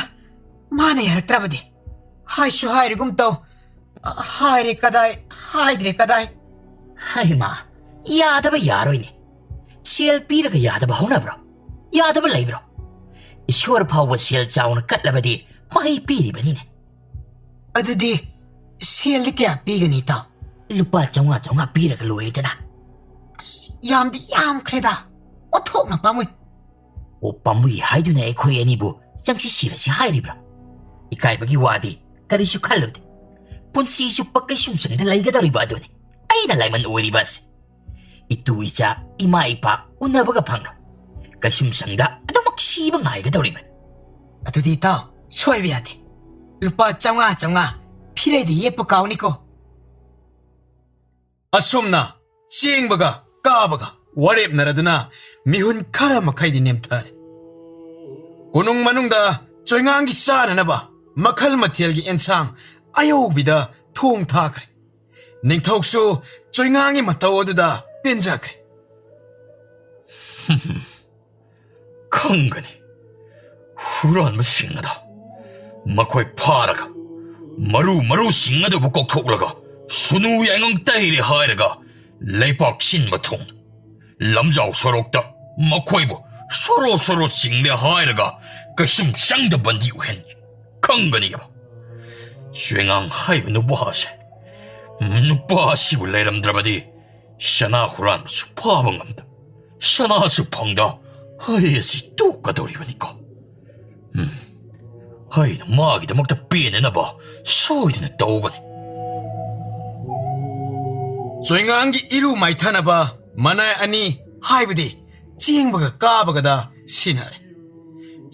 ꯃꯥꯅ ꯌꯥꯔꯛꯇ꯭ꯔꯕꯗꯤ? ꯍꯥꯏꯁꯨ ꯍꯥꯏꯔꯒꯨꯝ ꯇꯧ, ꯍꯥꯏꯔꯦ ꯀꯗꯥꯏ, ꯍꯥꯏꯗ꯭ꯔꯦ ꯀꯗꯥꯏ? ꯍꯩꯃꯥ, ꯌꯥꯗꯕ ꯌꯥꯔꯣꯏꯅꯦ꯫ ꯁꯦꯜ ꯄꯤꯔꯒ ꯌꯥꯗꯕ ꯍꯧꯅꯕ꯭ꯔꯣ? ꯌꯥꯗꯕ ꯂꯩꯕ꯭ꯔꯣ? ꯏꯁꯣꯔ ꯐꯥꯎꯕ ꯁꯦꯜ ꯆꯥꯎꯅ ꯀꯠꯂꯕꯗꯤ ꯃꯍꯩ ꯄꯤꯔꯤꯕꯅꯤꯅꯦ꯫ ꯑꯗꯨꯗꯤ ꯁꯦꯜꯗꯤ ꯀꯌꯥ ꯄꯤꯒꯅꯤ, ꯏꯇꯥꯎ? ꯂꯨꯄꯥ ꯆꯥꯝꯃꯉꯥ ꯆꯥꯝꯃꯉꯥ ꯄꯤꯔꯒ ꯂꯣꯏꯔꯦꯗꯅ꯫ ꯑꯁ, ꯌꯥꯝꯗꯤ ꯌꯥꯝꯈ꯭ꯔꯦꯗ, ꯑꯣꯟꯊꯣꯛꯅ ꯄꯥꯝꯃꯨꯏ꯫ ꯑꯣ, ꯄꯥꯝꯃꯨꯏ ꯍꯥꯏꯗꯨꯅ ꯑꯩꯈꯣꯏ ꯑꯅꯤꯕꯨ ꯆꯪꯁꯤ ꯁꯤꯔꯁꯤ ꯍꯥꯏꯔꯤꯕ꯭ꯔꯥ? ꯏꯀꯥꯏꯕꯒꯤ ꯋꯥꯗꯤ ꯀꯔꯤꯁꯨ ꯈꯜꯂꯨꯗꯦ꯫ ꯄꯨꯟꯁꯤ ꯆꯨꯞꯄ ꯀꯩꯁꯨꯝꯁꯪꯗ ꯂꯩꯒꯗꯧꯔꯤꯕ ꯑꯗꯨꯅꯤ ꯑꯩꯅ ꯂꯥꯏꯃꯟ ꯑꯣꯏꯔꯤꯕ ꯑꯁꯤ꯫ ꯏꯇꯨ ꯏꯆꯥ, ꯏꯃꯥ ꯏꯄꯥ ꯎꯅꯕꯒ ꯐꯪꯂꯣꯏ꯫ ꯀꯩꯁꯨꯝꯁꯪꯗ ꯑꯗꯨꯃꯛ ꯁꯤꯕ ꯉꯥꯏꯒꯗꯧꯔꯤꯕꯅꯤ꯫ ꯑꯗꯨꯗꯤ ꯏꯇꯥꯎ, ꯁꯣꯏꯕ ꯌꯥꯗꯦ꯫ ꯂꯨꯄꯥ ꯆꯥꯝꯃꯉꯥ ꯆꯥꯝꯃꯉꯥ ꯐꯤꯔꯩꯗ ꯌꯦꯞꯄ ꯀꯥꯎꯅꯤꯀꯣ꯫ ꯑꯁꯨꯝꯅ ꯆꯦꯡꯕꯒ ꯀꯥꯕꯒ ꯋꯥꯔꯦꯞꯅꯔꯗꯨꯅ ꯃꯤꯍꯨꯟ ꯈꯔ ꯃꯈꯩꯗꯤ ꯅꯦꯝꯊꯔꯦ꯫ ꯀꯣꯅꯨꯡ ꯃꯅꯨꯡꯗ ꯆꯣꯏꯉꯥꯡꯒꯤ ꯆꯥꯅꯅꯕ ꯃꯈꯜ ꯃꯊꯦꯜꯒꯤ ꯑꯦꯟꯁꯥꯡ ꯑꯌꯧꯕꯤꯗ ꯊꯣꯡ ꯊꯥꯈ꯭ꯔꯦ꯫ ꯅꯤꯡꯊꯧꯁꯨ ꯆꯣꯏꯉꯥꯡꯒꯤ ꯃꯇꯧ ꯑꯗꯨꯗ ꯄꯦꯟꯖꯈ꯭ꯔꯦ꯫ ꯈꯪꯒꯅꯤ꯫ ꯍꯨꯔꯥꯟꯕꯁꯤꯡ ꯑꯗꯣ ꯃꯈꯣꯏ ꯐꯥꯔꯒ, ꯃꯔꯨ ꯃꯔꯨꯁꯤꯡ ꯑꯗꯨꯕꯨ ꯀꯣꯛꯊꯣꯛꯂꯒ, ꯁꯨꯅꯨ ꯌꯥꯏꯉꯪ ꯇꯩꯔꯦ ꯍꯥꯏꯔꯒ, ꯂꯩꯄꯥꯛ ꯁꯤꯟꯕ ꯊꯨꯡ ꯂꯝꯖꯥꯎ ꯁꯣꯔꯣꯛꯇ ꯃꯈꯣꯏꯕꯨ ꯁꯣꯔꯣ ꯁꯣꯔꯣ ꯆꯤꯡꯂꯦ ꯍꯥꯏꯔꯒ ꯀꯩꯁꯨꯝ ꯆꯪꯗꯕꯗꯤ ꯎꯍꯟ ꯈꯪꯒꯅꯤꯕ꯫ ꯆꯣꯏꯉꯥꯡ ꯍꯥꯏꯕ ꯅꯨꯄꯥꯁꯦ, ꯅꯨꯄꯥ ꯑꯁꯤꯕꯨ ꯂꯩꯔꯝꯗ꯭ꯔꯕꯗꯤ ꯁꯅꯥ ꯍꯨꯔꯥꯟꯕꯁꯨ ꯐꯥꯕ ꯉꯝꯗ, ꯁꯅꯥꯁꯨ ꯐꯪꯗ, ꯑꯩ ꯑꯁꯤ ꯇꯣꯛꯀꯗꯧꯔꯤꯕꯅꯤꯀꯣ꯫ ꯎꯝ, ꯑꯩꯅ ꯃꯥꯒꯤꯗꯃꯛꯇ ꯄꯦꯟꯅꯅꯕ ꯁꯣꯏꯗꯅ ꯇꯧꯒꯅꯤ꯫ ꯆꯣꯏꯉꯥꯡꯒꯤ ꯏꯔꯨ ꯃꯥꯏꯊꯅꯕ ꯃꯅꯥꯏ ꯑꯅꯤ, ꯍꯥꯏꯕꯗꯤ ꯆꯦꯡꯕꯒ ꯀꯥꯕꯒꯗ ꯁꯤꯟꯅꯔꯦ꯫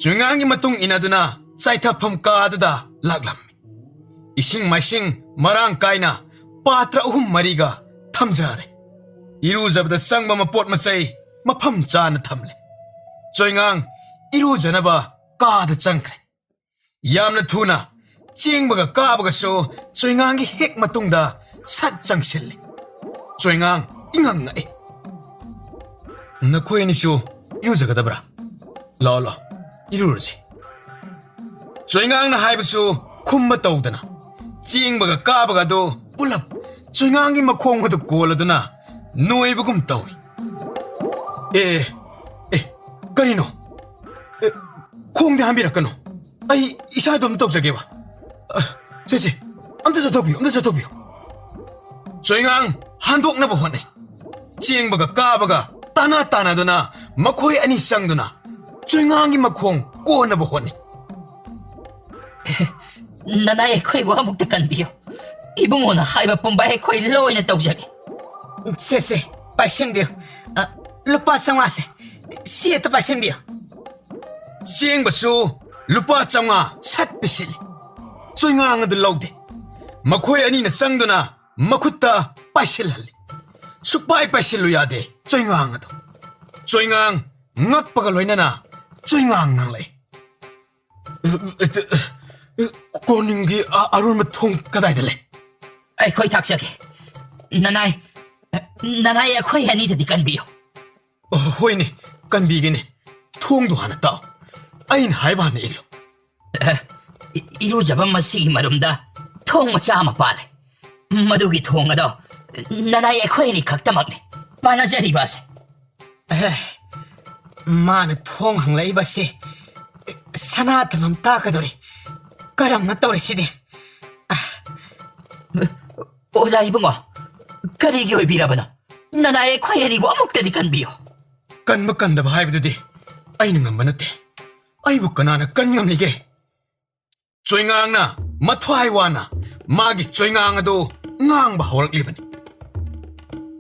ꯆꯣꯏꯉꯥꯡꯒꯤ ꯃꯇꯨꯡ ꯏꯟꯅꯗꯨꯅ ꯆꯥꯏꯊꯐꯝ ꯀꯥ ꯑꯗꯨꯗ ꯂꯥꯛꯂꯝꯃꯤ꯫ ꯏꯁꯤꯡ ꯃꯥꯏꯁꯤꯡ ꯃꯔꯥꯡ ꯀꯥꯏꯅ ꯄꯥꯇ꯭ꯔ ꯑꯍꯨꯝ ꯃꯔꯤꯒ ꯊꯝꯖꯔꯦ꯫ ꯏꯔꯨꯖꯕꯗ ꯆꯪꯕ ꯃꯄꯣꯠ ꯃꯆꯩ ꯃꯐꯝ ꯆꯥꯅ ꯊꯝꯂꯦ꯫ ꯆꯣꯏꯉꯥꯡ ꯏꯔꯨꯖꯅꯕ ꯀꯥꯗ ꯆꯪꯈ꯭ꯔꯦ꯫ ꯌꯥꯝꯅ ꯊꯨꯅ ꯆꯦꯡꯕꯒ ꯀꯥꯕꯒꯁꯨ ꯆꯣꯏꯉꯥꯡꯒꯤ ꯍꯦꯛ ꯃꯇꯨꯡꯗ ꯁꯠ ꯆꯪꯁꯤꯜꯂꯦ꯫ ꯆꯣꯏꯉꯥꯡ ꯏꯉꯛ ꯉꯛꯏ꯫ "ꯅꯈꯣꯏ ꯑꯅꯤꯁꯨ ꯏꯔꯨꯖꯒꯗꯕ꯭ꯔꯥ? ꯂꯥꯛꯑꯣ, ꯂꯥꯛꯑꯣ, ꯏꯔꯨꯔꯁꯤ꯫" ꯆꯣꯏꯉꯥꯡꯅ ꯍꯥꯏꯕꯁꯨ ꯈꯨꯝꯕ ꯇꯧꯗꯅ ꯆꯦꯡꯕꯒ ꯀꯥꯕꯒ ꯑꯗꯨ ꯄꯨꯂꯞ ꯆꯣꯏꯉꯥꯡꯒꯤ ꯃꯈꯣꯡ ꯑꯗꯨ ꯀꯣꯜꯂꯗꯨꯅ ꯅꯣꯏꯕꯒꯨꯝ ꯇꯧꯏ꯫ "ꯑꯦ, ꯑꯦ, ꯀꯔꯤꯅꯣ? ꯑꯦ, ꯈꯣꯡꯗꯤ ꯍꯥꯝꯕꯤꯔꯛꯀꯅꯨ꯫ ꯑꯩ ꯏꯁꯥ ꯑꯗꯨꯝ ꯇꯧꯖꯒꯦꯕ꯫ ꯑ, ꯁꯦ, ꯁꯦ, ꯑꯝꯇ ꯆꯠꯊꯣꯛꯄꯤꯌꯨ, ꯑꯝꯇ ꯆꯠꯊꯣꯛꯄꯤꯌꯨ꯫" ꯆꯣꯏꯉꯥꯡ ꯍꯟꯗꯣꯛꯅꯕ ꯍꯣꯠꯅꯩ꯫ ꯆꯦꯡꯕꯒ ꯀꯥꯕꯒ ꯇꯥꯅ ꯇꯥꯅꯗꯨꯅ ꯃꯈꯣꯏ ꯑꯅꯤ ꯆꯪꯗꯨꯅ ꯆꯣꯏꯉꯥꯡꯒꯤ ꯃꯈꯣꯡ ꯀꯣꯟꯅꯕ ꯍꯣꯠꯅꯩ꯫ "ꯅꯅꯥꯏ ꯑꯩꯈꯣꯏꯕꯨ ꯑꯃꯨꯛꯇ ꯀꯟꯕꯤꯌꯨ꯫ ꯏꯕꯨꯡꯉꯣꯅ ꯍꯥꯏꯕ ꯄꯨꯝꯕ ꯑꯩꯈꯣꯏ ꯂꯣꯏꯅ ꯇꯧꯖꯒꯦ꯫" "ꯁꯦ, ꯁꯦ, ꯄꯥꯏꯁꯤꯟꯕꯤꯌꯨ꯫ ꯑ, ꯂꯨꯄꯥ ꯆꯥꯝꯃꯉꯥꯁꯦ, ꯁꯤ ꯍꯦꯛꯇ ꯄꯥꯏꯁꯤꯟꯕꯤꯌꯨ꯫" ꯆꯦꯡꯕꯁꯨ ꯂꯨꯄꯥ ꯆꯥꯝꯃꯉꯥ ꯁꯠ ꯄꯤꯁꯤꯜꯂꯤ꯫ ꯆꯣꯏꯉꯥꯡ ꯑꯗꯨ ꯂꯧꯗꯦ꯫ ꯃꯈꯣꯏ ꯑꯅꯤꯅ ꯆꯪꯗꯨꯅ ꯃꯈꯨꯠꯇ ꯄꯥꯏꯁꯤꯜꯍꯜꯂꯤ꯫ ꯁꯨꯛꯄꯥꯏ ꯄꯥꯏꯁꯤꯜꯂꯨ ꯌꯥꯗꯦ ꯆꯣꯏꯉꯥꯡ ꯑꯗꯨ꯫ ꯆꯣꯏꯉꯥꯡ ꯉꯛꯄꯒ ꯂꯣꯏꯅꯅ ꯆꯣꯏꯉꯥꯡ ꯉꯥꯡꯂꯛꯏ꯫ "ꯀꯣꯅꯨꯡꯒꯤ ꯑ-, ꯑꯔꯣꯟꯕ ꯊꯣꯡ ꯀꯗꯥꯏꯗ ꯂꯩ?" "ꯑꯩꯈꯣꯏ ꯇꯥꯛꯆꯒꯦ꯫ ꯅꯅꯥꯏ, ꯅꯅꯥꯏ ꯑꯩꯈꯣꯏ ꯑꯅꯤꯗꯗꯤ ꯀꯟꯕꯤꯌꯨ꯫ ꯑꯣ, ꯍꯣꯏꯅꯦ, ꯀꯟꯕꯤꯒꯦꯅꯦ꯫ ꯊꯣꯡꯗꯣ ꯍꯥꯟꯅ ꯇꯥꯛꯑꯣ꯫ ꯑꯩꯅ ꯍꯥꯏꯕ ꯍꯥꯟꯅ ꯏꯜꯂꯨ꯫ ꯑꯦ, ꯏ-, ꯏꯔꯨꯖꯐꯝ ꯑꯁꯤꯒꯤ ꯃꯔꯨꯝꯗ ꯊꯣꯡ ꯃꯆꯥ ꯑꯃ ꯄꯥꯜꯂꯦ꯫ ꯃꯗꯨꯒꯤ ꯊꯣꯡ ꯑꯗꯣ ꯅꯅꯥꯏ ꯑꯩꯈꯣꯏ ꯑꯅꯤ ꯈꯛꯇꯃꯛꯅꯤ ꯄꯥꯟꯅꯖꯔꯤꯕ ꯑꯁꯦ꯫ ꯑꯦ, ꯃꯥꯅ ꯊꯣꯡ ꯍꯪꯂꯛꯏꯕꯁꯦ ꯁꯅꯥ ꯊꯝꯐꯝ ꯇꯥꯛꯀꯗꯧꯔꯤ꯫ ꯀꯔꯝꯅ ꯇꯧꯔꯤꯁꯤꯗꯤ? ꯑꯣꯖꯥ ꯏꯕꯨꯡꯉꯣ, ꯀꯔꯤꯒꯤ ꯑꯣꯏꯕꯤꯔꯕꯅꯣ? ꯅꯅꯥꯏ ꯑꯩꯈꯣꯏ ꯑꯅꯤꯕꯨ ꯑꯃꯨꯛꯇꯗꯤ ꯀꯟꯕꯤꯌꯨ꯫ ꯀꯟꯕ ꯀꯟꯗꯕ ꯍꯥꯏꯕꯗꯨꯗꯤ ꯑꯩꯅ ꯉꯝꯕ ꯅꯠꯇꯦ꯫ ꯑꯩꯕꯨ ꯀꯅꯥꯅ ꯀꯟ ꯉꯝꯂꯤꯒꯦ? ꯆꯣꯏꯉꯥꯡꯅ ꯃꯊ꯭ꯋꯥꯏ ꯋꯥꯅ ꯃꯥꯒꯤ ꯆꯣꯏꯉꯥꯡ ꯑꯗꯨ ꯉꯥꯡꯕ ꯍꯧꯔꯛꯂꯤꯕꯅꯤ꯫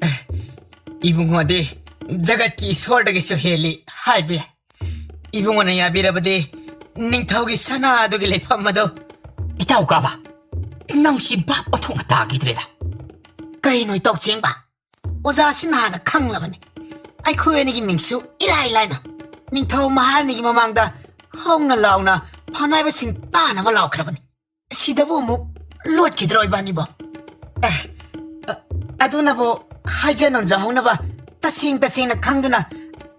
ꯑꯦ, ꯏꯕꯨꯡꯉꯣꯗꯤ ꯖꯒꯠꯀꯤ ꯏꯁꯣꯔꯗꯒꯤꯁꯨ ꯍꯦꯜꯂꯤ ꯍꯥꯏꯕ ꯌꯥꯏ꯫ ꯏꯕꯨꯡꯉꯣꯅ ꯌꯥꯕꯤꯔꯕꯗꯤ ꯅꯤꯡꯊꯧꯒꯤ ꯁꯅꯥ ꯑꯗꯨꯒꯤ ꯂꯩꯐꯝ ꯑꯗꯨ꯫ ꯏꯇꯥꯎ ꯀꯥꯕ, ꯅꯪꯁꯤ ꯚꯥꯞ ꯑꯣꯟꯊꯣꯛꯅ ꯇꯥꯈꯤꯗ꯭ꯔꯦꯗ꯫ ꯀꯩꯅꯣ ꯏꯇꯥꯎ ꯆꯦꯡꯕ? ꯑꯣꯖꯥꯁꯤꯅ ꯍꯥꯟꯅ ꯈꯪꯂꯕꯅꯤ꯫ ꯑꯩꯈꯣꯏ ꯑꯅꯤꯒꯤ ꯃꯤꯡꯁꯨ ꯏꯔꯥꯏ ꯂꯥꯏꯅ ꯅꯤꯡꯊꯧ ꯃꯍꯥꯔꯥꯅꯤꯒꯤ ꯃꯃꯥꯡꯗ ꯍꯧꯅ ꯂꯥꯎꯅ ꯐꯥꯅꯥꯏꯕꯁꯤꯡ ꯇꯥꯅꯕ ꯂꯥꯎꯈ꯭ꯔꯕꯅꯤ꯫ ꯁꯤꯗꯕꯨ ꯑꯃꯨꯛ ꯂꯣꯠꯈꯤꯗ꯭ꯔꯣ ꯏꯕꯥꯅꯤꯕꯣ? ꯑꯦ, ꯑ-, ꯑꯗꯨꯅꯕꯨ ꯍꯥꯏꯖ ꯅꯣꯟꯖꯍꯧꯅꯕ ꯇꯁꯦꯡ ꯇꯁꯦꯡꯅ ꯈꯪꯗꯨꯅ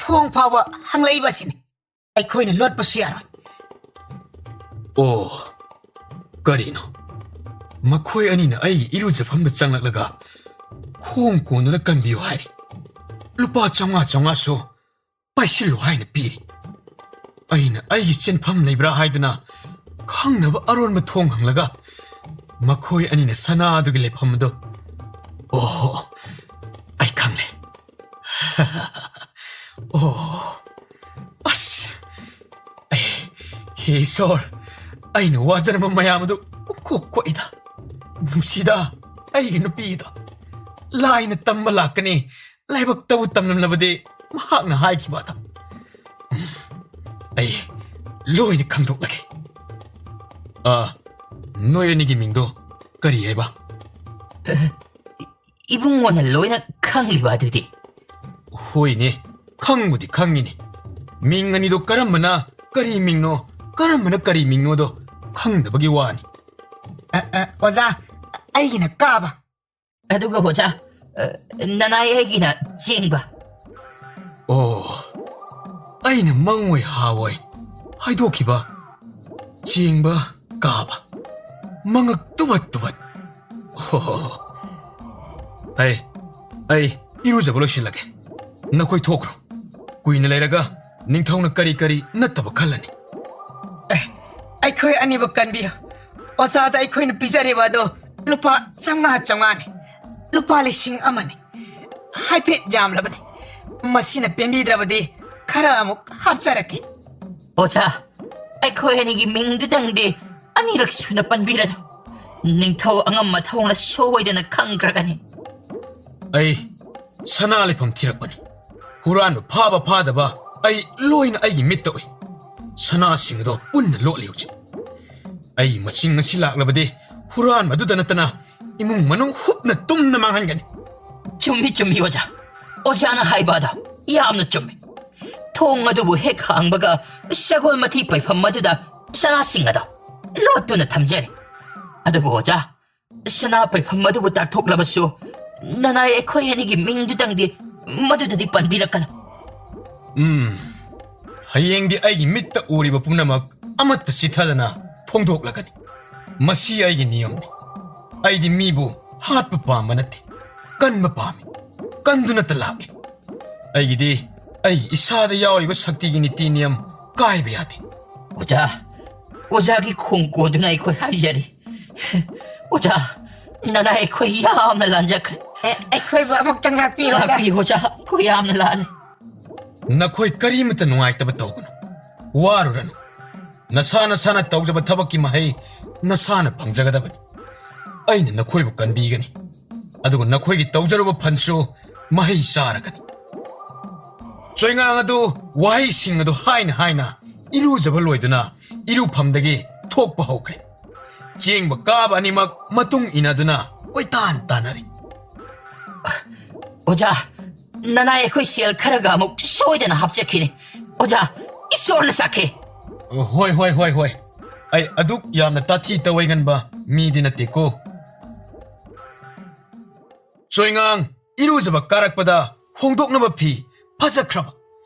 ꯊꯣꯡ ꯐꯥꯎꯕ ꯍꯪꯂꯛꯏꯕ ꯑꯁꯤꯅꯤ꯫ ꯑꯩꯈꯣꯏꯅ ꯂꯣꯠꯄꯁꯨ ꯌꯥꯔꯣꯏ꯫ ꯑꯣ, ꯀꯔꯤꯅꯣ? ꯃꯈꯣꯏ ꯑꯅꯤꯅ ꯑꯩꯒꯤ ꯏꯔꯨꯖꯐꯝꯗ ꯆꯪꯂꯛꯂꯒ ꯈꯣꯡ ꯀꯣꯟꯗꯨꯅ ꯀꯟꯕꯤꯌꯨ ꯍꯥꯏꯔꯤ꯫ ꯂꯨꯄꯥ ꯆꯥꯝꯃꯉꯥ ꯆꯥꯝꯃꯉꯥꯁꯨ ꯄꯥꯏꯁꯤꯜꯂꯨ ꯍꯥꯏꯅ ꯄꯤꯔꯤ꯫ ꯑꯩꯅ ꯑꯩꯒꯤ ꯆꯦꯟꯐꯝ ꯂꯩꯕ꯭ꯔꯥ ꯍꯥꯏꯗꯨꯅ ꯈꯪꯅꯕ ꯑꯔꯣꯟꯕ ꯊꯣꯡ ꯍꯪꯂꯒ ꯃꯈꯣꯏ ꯑꯅꯤꯅ ꯁꯅꯥ ꯑꯗꯨꯒꯤ ꯂꯩꯐꯝ ꯑꯗꯨ꯫ ꯑꯣ, ꯑꯩ ꯈꯪꯂꯦ꯫ ꯑꯣ, ꯑꯁ, ꯑꯩ, ꯍꯦ ꯏꯁꯣꯔ, ꯑꯩꯅ ꯋꯥꯖꯔꯝꯕ ꯃꯌꯥꯝ ꯑꯗꯨ ꯄꯨꯡꯀꯣꯛ ꯀꯣꯛꯏꯗ꯫ ꯅꯨꯡꯁꯤꯗ, ꯑꯩꯒꯤ ꯅꯨꯄꯤꯗꯣ꯫ ꯂꯥꯏꯅ ꯇꯝꯕ ꯂꯥꯛꯀꯅꯤ, ꯂꯥꯏꯕꯛꯇꯕꯨ ꯇꯝꯂꯝꯂꯕꯗꯤ ꯃꯍꯥꯛꯅ ꯍꯥꯏꯈꯤꯕ ꯑꯗꯨꯝ꯫ ꯎꯝ, ꯑꯩ ꯂꯣꯏꯅ ꯈꯪꯗꯣꯛꯂꯒꯦ꯫ ꯑꯥ, ꯅꯣꯏ ꯑꯅꯤꯒꯤ ꯃꯤꯡꯗꯣ ꯀꯔꯤ ꯍꯥꯏꯕ? ꯏꯕꯨꯡꯉꯣꯅ ꯂꯣꯏꯅ ꯈꯪꯂꯤꯕ ꯑꯗꯨꯗꯤ꯫ ꯍꯣꯏꯅꯦ, ꯈꯪꯕꯨꯗꯤ ꯈꯪꯉꯤꯅꯦ꯫ ꯃꯤꯡ ꯑꯅꯤꯗꯣ ꯀꯔꯝꯕꯅ ꯀꯔꯤ ꯃꯤꯡꯅꯣ, ꯀꯔꯝꯕꯅ ꯀꯔꯤ ꯃꯤꯡꯅꯣꯗꯣ ꯈꯪꯗꯕꯒꯤ ꯋꯥꯅꯤ꯫ ꯑ, ꯑ, ꯑꯣꯖꯥ, ꯑꯩꯒꯤꯅ ꯀꯥꯕ꯫ ꯑꯗꯨꯒ ꯑꯣꯖꯥ, ꯑ, ꯅꯅꯥꯏ ꯑꯩꯒꯤꯅ ꯆꯦꯡꯕ꯫ ꯑꯣ, ꯑꯩꯅ ꯃꯪꯑꯣꯏ ꯍꯥꯑꯣꯏ ꯍꯥꯏꯗꯣꯛꯈꯤꯕ ꯆꯦꯡꯕ ꯀꯥꯕ ꯃꯉꯛ ꯇꯨꯕꯠ ꯇꯨꯕꯠ꯫ ꯍꯣ, ꯍꯣ, ꯍꯣ꯫ ꯑꯩ, ꯑꯩ ꯏꯔꯨꯖꯕ ꯂꯣꯏꯁꯤꯜꯂꯒꯦ꯫ ꯅꯈꯣꯏ ꯊꯣꯛꯈ꯭ꯔꯣ꯫ ꯀꯨꯏꯅ ꯂꯩꯔꯒ ꯅꯤꯡꯊꯧꯅ ꯀꯔꯤ ꯀꯔꯤ ꯅꯠꯇꯕ ꯈꯜꯂꯅꯤ꯫ ꯑꯦ, ꯑꯩꯈꯣꯏ ꯑꯅꯤꯕꯨ ꯀꯟꯕꯤꯌꯨ꯫ ꯑꯣꯖꯥꯗ ꯑꯩꯈꯣꯏꯅ ꯄꯤꯖꯔꯤꯕ ꯑꯗꯣ ꯂꯨꯄꯥ ꯆꯥꯝꯃꯉꯥ ꯆꯥꯝꯃꯉꯥꯅꯤ꯫ ꯂꯨꯄꯥ ꯂꯤꯁꯤꯡ ꯑꯃꯅꯤ꯫ ꯍꯥꯏꯐꯦꯠ ꯌꯥꯝꯂꯕꯅꯤ꯫ ꯃꯁꯤꯅ ꯄꯦꯟꯕꯤꯗ꯭ꯔꯕꯗꯤ ꯈꯔ ꯑꯃꯨꯛ ꯍꯥꯞꯆꯔꯛꯀꯦ꯫ ꯑꯣꯖꯥ, ꯑꯩꯈꯣꯏ ꯑꯅꯤꯒꯤ ꯃꯤꯡꯗꯨꯗꯪꯗꯤ ꯑꯅꯤꯔꯛ ꯁꯨꯅ ꯄꯟꯕꯤꯔꯅꯨ꯫ ꯅꯤꯡꯊꯧ ꯑꯉꯝ ꯃꯊꯧꯅ ꯁꯣꯏꯗꯅ ꯈꯪꯈ꯭ꯔꯒꯅꯤ꯫ ꯑꯩ ꯁꯅꯥ ꯂꯩꯐꯝ ꯊꯤꯔꯛꯄꯅꯤ꯫ ꯍꯨꯔꯥꯟꯕ ꯐꯥꯕ ꯐꯥꯗꯕ ꯑꯩ ꯂꯣꯏꯅ ꯑꯩꯒꯤ ꯃꯤꯠꯇ ꯎꯏ꯫ ꯁꯅꯥꯁꯤꯡ ꯑꯗꯣ ꯄꯨꯟꯅ ꯂꯣꯠꯂꯤ ꯍꯧꯖꯤꯛ꯫ ꯑꯩꯒꯤ ꯃꯁꯤꯡ ꯑꯁꯤ ꯂꯥꯛꯂꯕꯗꯤ ꯍꯨꯔꯥꯟꯕꯗꯨꯗ ꯅꯠꯇꯅ ꯏꯃꯨꯡ ꯃꯅꯨꯡ ꯍꯨꯞꯅ ꯇꯨꯝꯅ ꯃꯥꯡꯍꯟꯒꯅꯤ꯫ ꯆꯨꯝꯃꯤ, ꯆꯨꯝꯃꯤ, ꯑꯣꯖꯥ꯫ ꯑꯣꯖꯥꯅ ꯍꯥꯏꯕ ꯑꯗꯣ ꯌꯥꯝꯅ ꯆꯨꯝꯃꯤ꯫ ꯊꯣꯡ ꯑꯗꯨꯕꯨ ꯍꯦꯛ ꯍꯥꯡꯕꯒ ꯁꯒꯣꯜ ꯃꯊꯤ ꯄꯩꯐꯝ ꯑꯗꯨꯗ ꯁꯅꯥꯁꯤꯡ ꯑꯗꯣ ꯂꯣꯠꯇꯨꯅ ꯊꯝꯖꯔꯤ꯫ ꯑꯗꯨꯕꯨ ꯑꯣꯖꯥ, ꯁꯅꯥ ꯄꯩꯐꯝ ꯑꯗꯨꯕꯨ ꯇꯥꯛꯊꯣꯛꯂꯕꯁꯨ ꯅꯅꯥꯏ ꯑꯩꯈꯣꯏ ꯑꯅꯤꯒꯤ ꯃꯤꯡꯗꯨꯗꯪꯗꯤ ꯃꯗꯨꯗꯗꯤ ꯄꯟꯕꯤꯔꯛꯀꯅꯨ꯫ ꯎꯝ, ꯍꯌꯦꯡꯗꯤ ꯑꯩꯒꯤ ꯃꯤꯠꯇ ꯎꯔꯤꯕ ꯄꯨꯝꯅꯃꯛ ꯑꯃꯠꯇ ꯆꯤꯊꯗꯅ ꯐꯣꯡꯗꯣꯛꯂꯒꯅꯤ꯫ ꯃꯁꯤ ꯑꯩꯒꯤ ꯅꯤꯌꯝꯅꯤ꯫ ꯑꯩꯗꯤ ꯃꯤꯕꯨ ꯍꯥꯠꯄ ꯄꯥꯝꯕ ꯅꯠꯇꯦ, ꯀꯟꯕ ꯄꯥꯝꯃꯤ꯫ ꯀꯟꯗꯨꯅꯇ ꯂꯥꯛꯂꯤ꯫ ꯑꯩꯒꯤꯗꯤ ꯑꯩ ꯏꯁꯥꯗ ꯌꯥꯎꯔꯤꯕ ꯁꯛꯇꯤꯒꯤ ꯅꯤꯇꯤ ꯅꯤꯌꯝ ꯀꯥꯏꯕ ꯌꯥꯗꯦ꯫ ꯑꯣꯖꯥ, ꯑꯣꯖꯥꯒꯤ ꯈꯣꯡ ꯀꯣꯟꯗꯨꯅ ꯑꯩꯈꯣꯏ ꯍꯥꯏꯖꯔꯤ꯫ ꯑꯣꯖꯥ, ꯅꯅꯥꯏ ꯑꯩꯈꯣꯏ ꯌꯥꯝꯅ ꯂꯥꯟꯖꯈ꯭ꯔꯦ꯫ ꯑꯦ, ꯑꯩꯈꯣꯏꯕꯨ ꯑꯃꯨꯛꯇ ꯉꯥꯛꯄꯤꯌꯨ, ꯑꯣꯖꯥ꯫ ꯉꯥꯛꯄꯤꯌꯨ, ꯑꯣꯖꯥ, ꯑꯩꯈꯣꯏ ꯌꯥꯝꯅ ꯂꯥꯜꯂꯦ꯫ ꯅꯈꯣꯏ ꯀꯔꯤꯃꯇ ꯅꯨꯡꯉꯥꯏꯇꯕ ꯇꯧꯒꯅꯨ, ꯋꯥꯔꯨꯔꯅꯨ꯫ ꯅꯁꯥ ꯅꯁꯥꯅ ꯇꯧꯖꯕ ꯊꯕꯛꯀꯤ ꯃꯍꯩ ꯅꯁꯥꯅ ꯐꯪꯖꯒꯗꯕꯅꯤ꯫ ꯑꯩꯅ ꯅꯈꯣꯏꯕꯨ ꯀꯟꯕꯤꯒꯅꯤ, ꯑꯗꯨꯒ ꯅꯈꯣꯏꯒꯤ ꯇꯧꯖꯔꯨꯕ ꯐꯟꯁꯨ ꯃꯍꯩ ꯆꯥꯔꯒꯅꯤ꯫ ꯆꯣꯏꯉꯥꯡ ꯑꯗꯨ ꯋꯥꯍꯩꯁꯤꯡ ꯑꯗꯨ ꯍꯥꯏꯅ ꯍꯥꯏꯅ ꯏꯔꯨꯖꯕ ꯂꯣꯏꯗꯨꯅ ꯏꯔꯨꯐꯝꯗꯒꯤ ꯊꯣꯛꯄ ꯍꯧꯈ꯭ꯔꯦ꯫ ꯆꯦꯡꯕ ꯀꯥꯕ ꯑꯅꯤꯃꯛ ꯃꯇꯨꯡ ꯏꯟꯅꯗꯨꯅ ꯀꯣꯏꯇꯥꯟ ꯇꯥꯟꯅꯔꯤ꯫ ꯑꯣꯖꯥ, ꯅꯅꯥꯏ ꯑꯩꯈꯣꯏ ꯁꯦꯜ ꯈꯔꯒ ꯑꯃꯨꯛ ꯁꯣꯏꯗꯅ ꯍꯥꯞꯆꯈꯤꯅꯤ꯫ ꯑꯣꯖꯥ, ꯏꯁꯣꯔꯅ ꯁꯥꯈꯤ꯫ ꯍꯣꯏ, ꯍꯣꯏ, ꯍꯣꯏ, ꯍꯣꯏ꯫ ꯑꯩ ꯑꯗꯨꯛ ꯌꯥꯝꯅ ꯇꯥꯊꯤ ꯇꯧꯑꯣꯏꯒꯟꯕ ꯃꯤꯗꯤ ꯅꯠꯇꯦꯀꯣ꯫ ꯆꯣꯏꯉꯥꯡ ꯏꯔꯨꯖꯕ ꯀꯥꯔꯛꯄꯗ ꯍꯣꯡꯗꯣꯛꯅꯕ ꯐꯤ ꯐꯖꯈ꯭ꯔꯕ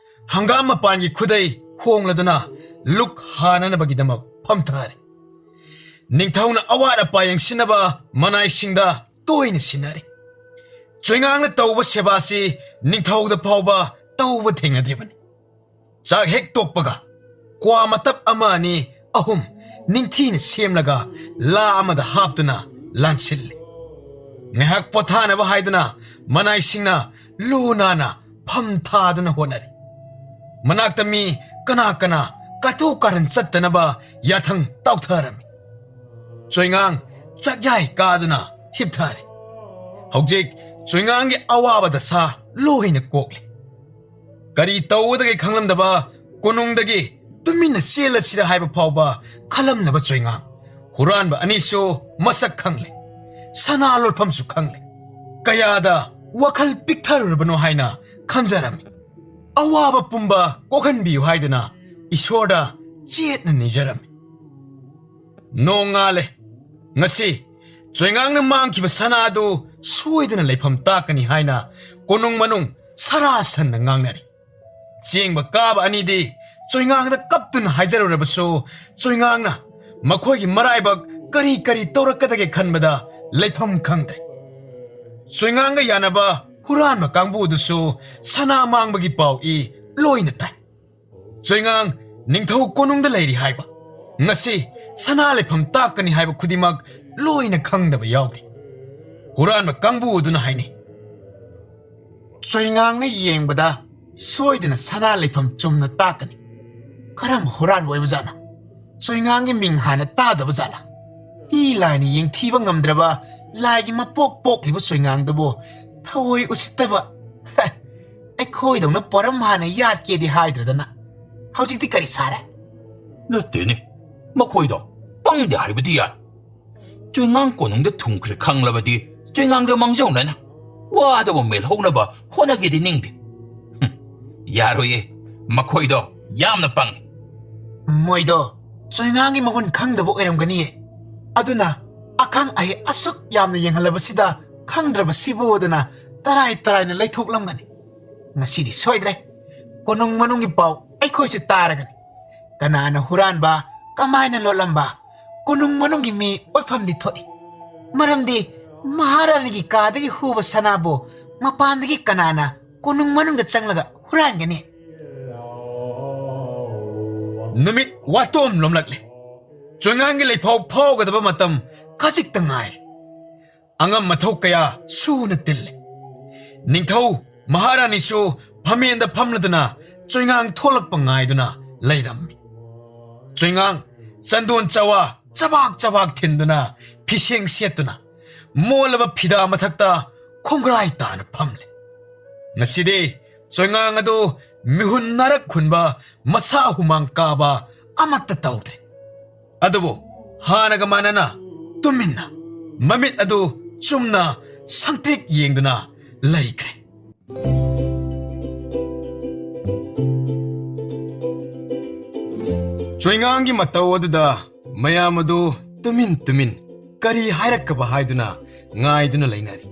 ꯍꯪꯒꯥꯝ ꯃꯄꯥꯟꯒꯤ ꯈꯨꯗꯩ ꯍꯣꯡꯂꯗꯨꯅ ꯂꯨꯛ ꯍꯥꯅꯅꯕꯒꯤꯗꯃꯛ ꯐꯝꯊꯔꯦ꯫ ꯅꯤꯡꯊꯧꯅ ꯑꯋꯥꯠ ꯑꯄꯥ ꯌꯦꯡꯁꯤꯟꯅꯕ ꯃꯅꯥꯏꯁꯤꯡꯗ ꯇꯣꯏꯅ ꯁꯤꯟꯅꯔꯤ꯫ ꯆꯣꯏꯉꯥꯡꯅ ꯇꯧꯕ ꯁꯦꯕꯥꯁꯤ ꯅꯤꯡꯊꯧꯗ ꯐꯥꯎꯕ ꯇꯧꯕ ꯊꯦꯡꯅꯗ꯭ꯔꯤꯕꯅꯤ꯫ ꯆꯥꯛ ꯍꯦꯛ ꯇꯣꯛꯄꯒ ꯀ꯭ꯋꯥ ꯃꯇꯞ ꯑꯃ ꯑꯅꯤ ꯑꯍꯨꯝ ꯅꯤꯡꯊꯤꯅ ꯁꯦꯝꯂꯒ ꯂꯥ ꯑꯃꯗ ꯍꯥꯞꯇꯨꯅ ꯂꯥꯟꯁꯤꯜꯂꯤ꯫ ꯉꯥꯏꯍꯥꯛ ꯄꯣꯊꯥꯅꯕ ꯍꯥꯏꯗꯨꯅ ꯃꯅꯥꯏꯁꯤꯡꯅ ꯂꯨ ꯅꯥꯟꯅ ꯐꯝ ꯊꯥꯗꯨꯅ ꯍꯣꯠꯅꯔꯤ꯫ ꯃꯅꯥꯛꯇ ꯃꯤ ꯀꯅꯥ ꯀꯅꯥ ꯀꯥꯊꯣꯛ ꯀꯥꯔꯟ ꯆꯠꯇꯅꯕ ꯌꯥꯊꯪ ꯇꯥꯎꯊꯔꯝꯃꯤ꯫ ꯆꯣꯏꯉꯥꯡ ꯆꯥꯛꯌꯥꯏ ꯀꯥꯗꯨꯅ ꯍꯤꯞꯊꯔꯦ꯫ ꯍꯧꯖꯤꯛ ꯆꯣꯏꯉꯥꯡꯒꯤ ꯑꯋꯥꯕ ꯗꯁꯥ ꯂꯣꯏꯅ ꯀꯣꯛꯂꯦ꯫ ꯀꯔꯤ ꯇꯧꯒꯗꯒꯦ ꯈꯪꯂꯝꯗꯕ ꯀꯣꯅꯨꯡꯗꯒꯤ ꯇꯨꯃꯤꯟꯅ ꯆꯦꯜꯂꯁꯤꯔ ꯍꯥꯏꯕ ꯐꯥꯎꯕ ꯈꯜꯂꯝꯂꯕ ꯆꯣꯏꯉꯥꯡ ꯍꯨꯔꯥꯟꯕ ꯑꯅꯤꯁꯨ ꯃꯁꯛ ꯈꯪꯂꯦ, ꯁꯅꯥ ꯂꯣꯠꯐꯝꯁꯨ ꯈꯪꯂꯦ꯫ ꯀꯌꯥꯗ ꯋꯥꯈꯜ ꯄꯤꯛꯊꯔꯨꯔꯕꯅꯣ ꯍꯥꯏꯅ ꯈꯟꯖꯔꯝꯃꯤ꯫ ꯑꯋꯥꯕ ꯄꯨꯝꯕ ꯀꯣꯛꯍꯟꯕꯤꯌꯨ ꯍꯥꯏꯗꯨꯅ ꯏꯁꯣꯔꯗ ꯆꯦꯠꯅ ꯅꯤꯖꯔꯝꯃꯤ꯫ ꯅꯣꯡꯉꯥꯜꯂꯦ꯫ ꯉꯁꯤ ꯆꯣꯏꯉꯥꯡꯅ ꯃꯥꯡꯈꯤꯕ ꯁꯅꯥ ꯑꯗꯨ ꯁꯣꯏꯗꯅ ꯂꯩꯐꯝ ꯇꯥꯛꯀꯅꯤ ꯍꯥꯏꯅ ꯀꯣꯅꯨꯡ ꯃꯅꯨꯡ ꯁꯔꯥ ꯁꯟꯅ ꯉꯥꯡꯅꯔꯤ꯫ ꯆꯦꯡꯕ ꯀꯥꯕ ꯑꯅꯤꯗꯤ ꯆꯣꯏꯉꯥꯡꯗ ꯀꯞꯇꯨꯅ ꯍꯥꯏꯖꯔꯨꯔꯕꯁꯨ ꯆꯣꯏꯉꯥꯡꯅ ꯃꯈꯣꯏꯒꯤ ꯃꯔꯥꯏꯕꯛ ꯀꯔꯤ ꯀꯔꯤ ꯇꯧꯔꯛꯀꯗꯒꯦ ꯈꯟꯕꯗ ꯂꯩꯐꯝ ꯈꯪꯗ꯭ꯔꯦ꯫ ꯆꯣꯏꯉꯥꯡꯒ ꯌꯥꯅꯕ ꯍꯨꯔꯥꯟꯕ ꯀꯥꯡꯕꯨꯗꯨꯁꯨ ꯁꯅꯥ ꯃꯥꯡꯕꯒꯤ ꯄꯥꯎ ꯏ ꯂꯣꯏꯅ ꯇꯥꯏ꯫ ꯆꯣꯏꯉꯥꯡ ꯅꯤꯡꯊꯧ ꯀꯣꯅꯨꯡꯗ ꯂꯩꯔꯤ ꯍꯥꯏꯕ, ꯉꯁꯤ ꯁꯅꯥ ꯂꯩꯐꯝ ꯇꯥꯛꯀꯅꯤ ꯍꯥꯏꯕ ꯈꯨꯗꯤꯡꯃꯛ ꯂꯣꯏꯅ ꯈꯪꯗꯕ ꯌꯥꯎꯗꯦ꯫ ꯍꯨꯔꯥꯟꯕ ꯀꯥꯡꯕꯨ ꯑꯗꯨꯅ ꯍꯥꯏꯅꯩ, ꯆꯣꯏꯉꯥꯡꯅ ꯌꯦꯡꯕꯗ ꯁꯣꯏꯗꯅ ꯁꯅꯥ ꯂꯩꯐꯝ ꯆꯨꯝꯅ ꯇꯥꯛꯀꯅꯤ꯫ ꯀꯔꯝꯕ ꯍꯨꯔꯥꯟꯕ ꯑꯣꯏꯕꯖꯥꯠꯅꯣ? ꯆꯣꯏꯉꯥꯡꯒꯤ ꯃꯤꯡ ꯍꯥꯟꯅ ꯇꯥꯗꯕ ꯖꯥꯠꯂꯥ? ꯃꯤ ꯂꯥꯏꯅ ꯌꯦꯡꯊꯤꯕ ꯉꯝꯗ꯭ꯔꯕ ꯂꯥꯏꯒꯤ ꯃꯄꯣꯛ ꯄꯣꯛꯂꯤꯕ ꯆꯣꯏꯉꯥꯡꯗꯨꯕꯨ ꯊꯑꯣꯏ ꯎꯁꯤꯠꯇꯕ꯫ ꯑꯩꯈꯣꯏꯗꯧꯅ ꯄꯣꯔꯝ ꯍꯥꯟꯅ ꯌꯥꯠꯀꯦꯗꯤ ꯍꯥꯏꯗ꯭ꯔꯗꯅ ꯍꯧꯖꯤꯛꯇꯤ ꯀꯔꯤ ꯁꯥꯔꯦ? ꯅꯠꯇꯦꯅꯦ, ꯃꯈꯣꯏꯗꯣ ꯄꯪꯗꯦ ꯍꯥꯏꯕꯗꯤ ꯌꯥꯏ꯫ ꯆꯣꯏꯉꯥꯡ ꯀꯣꯅꯨꯡꯗ ꯊꯨꯡꯈ꯭ꯔꯦ ꯈꯪꯂꯕꯗꯤ ꯆꯣꯏꯉꯥꯡꯗ ꯃꯥꯡꯖꯧꯅꯅ ꯋꯥꯗꯕ ꯃꯦꯜꯍꯧꯅꯕ ꯍꯣꯠꯅꯒꯦꯗꯤ ꯅꯤꯡꯗꯦ꯫ ꯍꯨꯝ, ꯌꯥꯔꯣꯏꯌꯦ, ꯃꯈꯣꯏꯗꯣ ꯌꯥꯝꯅ ꯄꯪꯉꯤ꯫ ꯃꯣꯏꯗꯣ ꯆꯣꯏꯉꯥꯡꯒꯤ ꯃꯒꯨꯟ ꯈꯪꯗꯕ ꯑꯣꯏꯔꯝꯒꯅꯤꯌꯦ꯫ ꯑꯗꯨꯅ ꯑꯈꯪ ꯑꯍꯩ ꯑꯁꯨꯛ ꯌꯥꯝꯅ ꯌꯦꯡꯍꯜꯂꯕꯁꯤꯗ ꯈꯪꯗ꯭ꯔꯕꯁꯤꯕꯨꯗꯅ ꯇꯔꯥꯏ ꯇꯔꯥꯏꯅ ꯂꯩꯊꯣꯛꯂꯝꯒꯅꯤ꯫ ꯉꯁꯤꯗꯤ ꯁꯣꯏꯗ꯭ꯔꯦ, ꯀꯣꯅꯨꯡ ꯃꯅꯨꯡꯒꯤ ꯄꯥꯎ ꯑꯩꯈꯣꯏꯁꯨ ꯇꯥꯔꯒꯅꯤ꯫ ꯀꯅꯥꯅ ꯍꯨꯔꯥꯟꯕ, ꯀꯃꯥꯏꯅ ꯂꯣꯠꯂꯝꯕ, ꯀꯣꯅꯨꯡ ꯃꯅꯨꯡꯒꯤ ꯃꯤ ꯑꯣꯏꯐꯝꯗꯤ ꯊꯣꯛꯏ꯫ ꯃꯔꯝꯗꯤ ꯃꯍꯥꯔꯥꯅꯤꯒꯤ ꯀꯥꯗꯒꯤ ꯍꯨꯕ ꯁꯅꯥꯕꯨ ꯃꯄꯥꯟꯗꯒꯤ ꯀꯅꯥꯅ ꯀꯣꯅꯨꯡ ꯃꯅꯨꯡꯗ ꯆꯪꯂꯒ ꯍꯨꯔꯥꯟꯒꯅꯤ? ꯅꯨꯃꯤꯠ ꯋꯥꯇꯣꯝ ꯂꯣꯝꯂꯛꯂꯦ꯫ ꯆꯣꯏꯉꯥꯡꯒꯤ ꯂꯩꯐꯥꯎ ꯐꯥꯎꯒꯗꯕ ꯃꯇꯝ ꯈꯖꯤꯛꯇ ꯉꯥꯏꯔꯦ꯫ ꯑꯉꯝ ꯑꯊꯧ ꯀꯌꯥ ꯁꯨꯅ ꯇꯤꯜꯂꯦ꯫ ꯅꯤꯡꯊꯧ ꯃꯍꯥꯔꯥꯅꯤꯁꯨ ꯐꯝꯃꯦꯟꯗ ꯐꯝꯂꯗꯨꯅ ꯆꯣꯏꯉꯥꯡ ꯊꯣꯛꯂꯛꯄ ꯉꯥꯏꯗꯨꯅ ꯂꯩꯔꯝꯃꯤ꯫ ꯆꯣꯏꯉꯥꯡ ꯆꯟꯗꯣꯟ ꯆꯋꯥ ꯆꯕꯥꯛ ꯆꯕꯥꯛ ꯊꯤꯟꯗꯨꯅ, ꯐꯤꯁꯦꯡ ꯁꯦꯠꯇꯨꯅ, ꯃꯣꯜꯂꯕ ꯐꯤꯗꯥ ꯃꯊꯛꯇ ꯈꯣꯡꯒ꯭ꯔꯥꯏ ꯇꯥꯅ ꯐꯝꯂꯦ꯫ ꯉꯁꯤꯗꯤ ꯆꯣꯏꯉꯥꯡ ꯑꯗꯨ ꯃꯤꯍꯨꯟ ꯅꯥꯔꯛ ꯍꯨꯟꯕ, ꯃꯁꯥ ꯍꯨꯃꯥꯡ ꯀꯥꯕ ꯑꯃꯠꯇ ꯇꯧꯗ꯭ꯔꯦ꯫ ꯑꯗꯨꯕꯨ ꯍꯥꯟꯅꯒ ꯃꯥꯟꯅꯅ ꯇꯨꯃꯤꯟꯅ, ꯃꯃꯤꯠ ꯑꯗꯨ ꯆꯨꯝꯅ ꯁꯪꯇ꯭ꯔꯤꯛ ꯌꯦꯡꯗꯨꯅ ꯂꯩꯈ꯭ꯔꯦ꯫ ꯆꯣꯏꯉꯥꯡꯒꯤ ꯃꯇꯧ ꯑꯗꯨꯗ ꯃꯌꯥꯝ ꯑꯗꯨ ꯇꯨꯃꯤꯟ ꯇꯨꯃꯤꯟ ꯀꯔꯤ ꯍꯥꯏꯔꯛꯀꯕ ꯍꯥꯏꯗꯨꯅ ꯉꯥꯏꯗꯨꯅ ꯂꯩꯅꯔꯤ꯫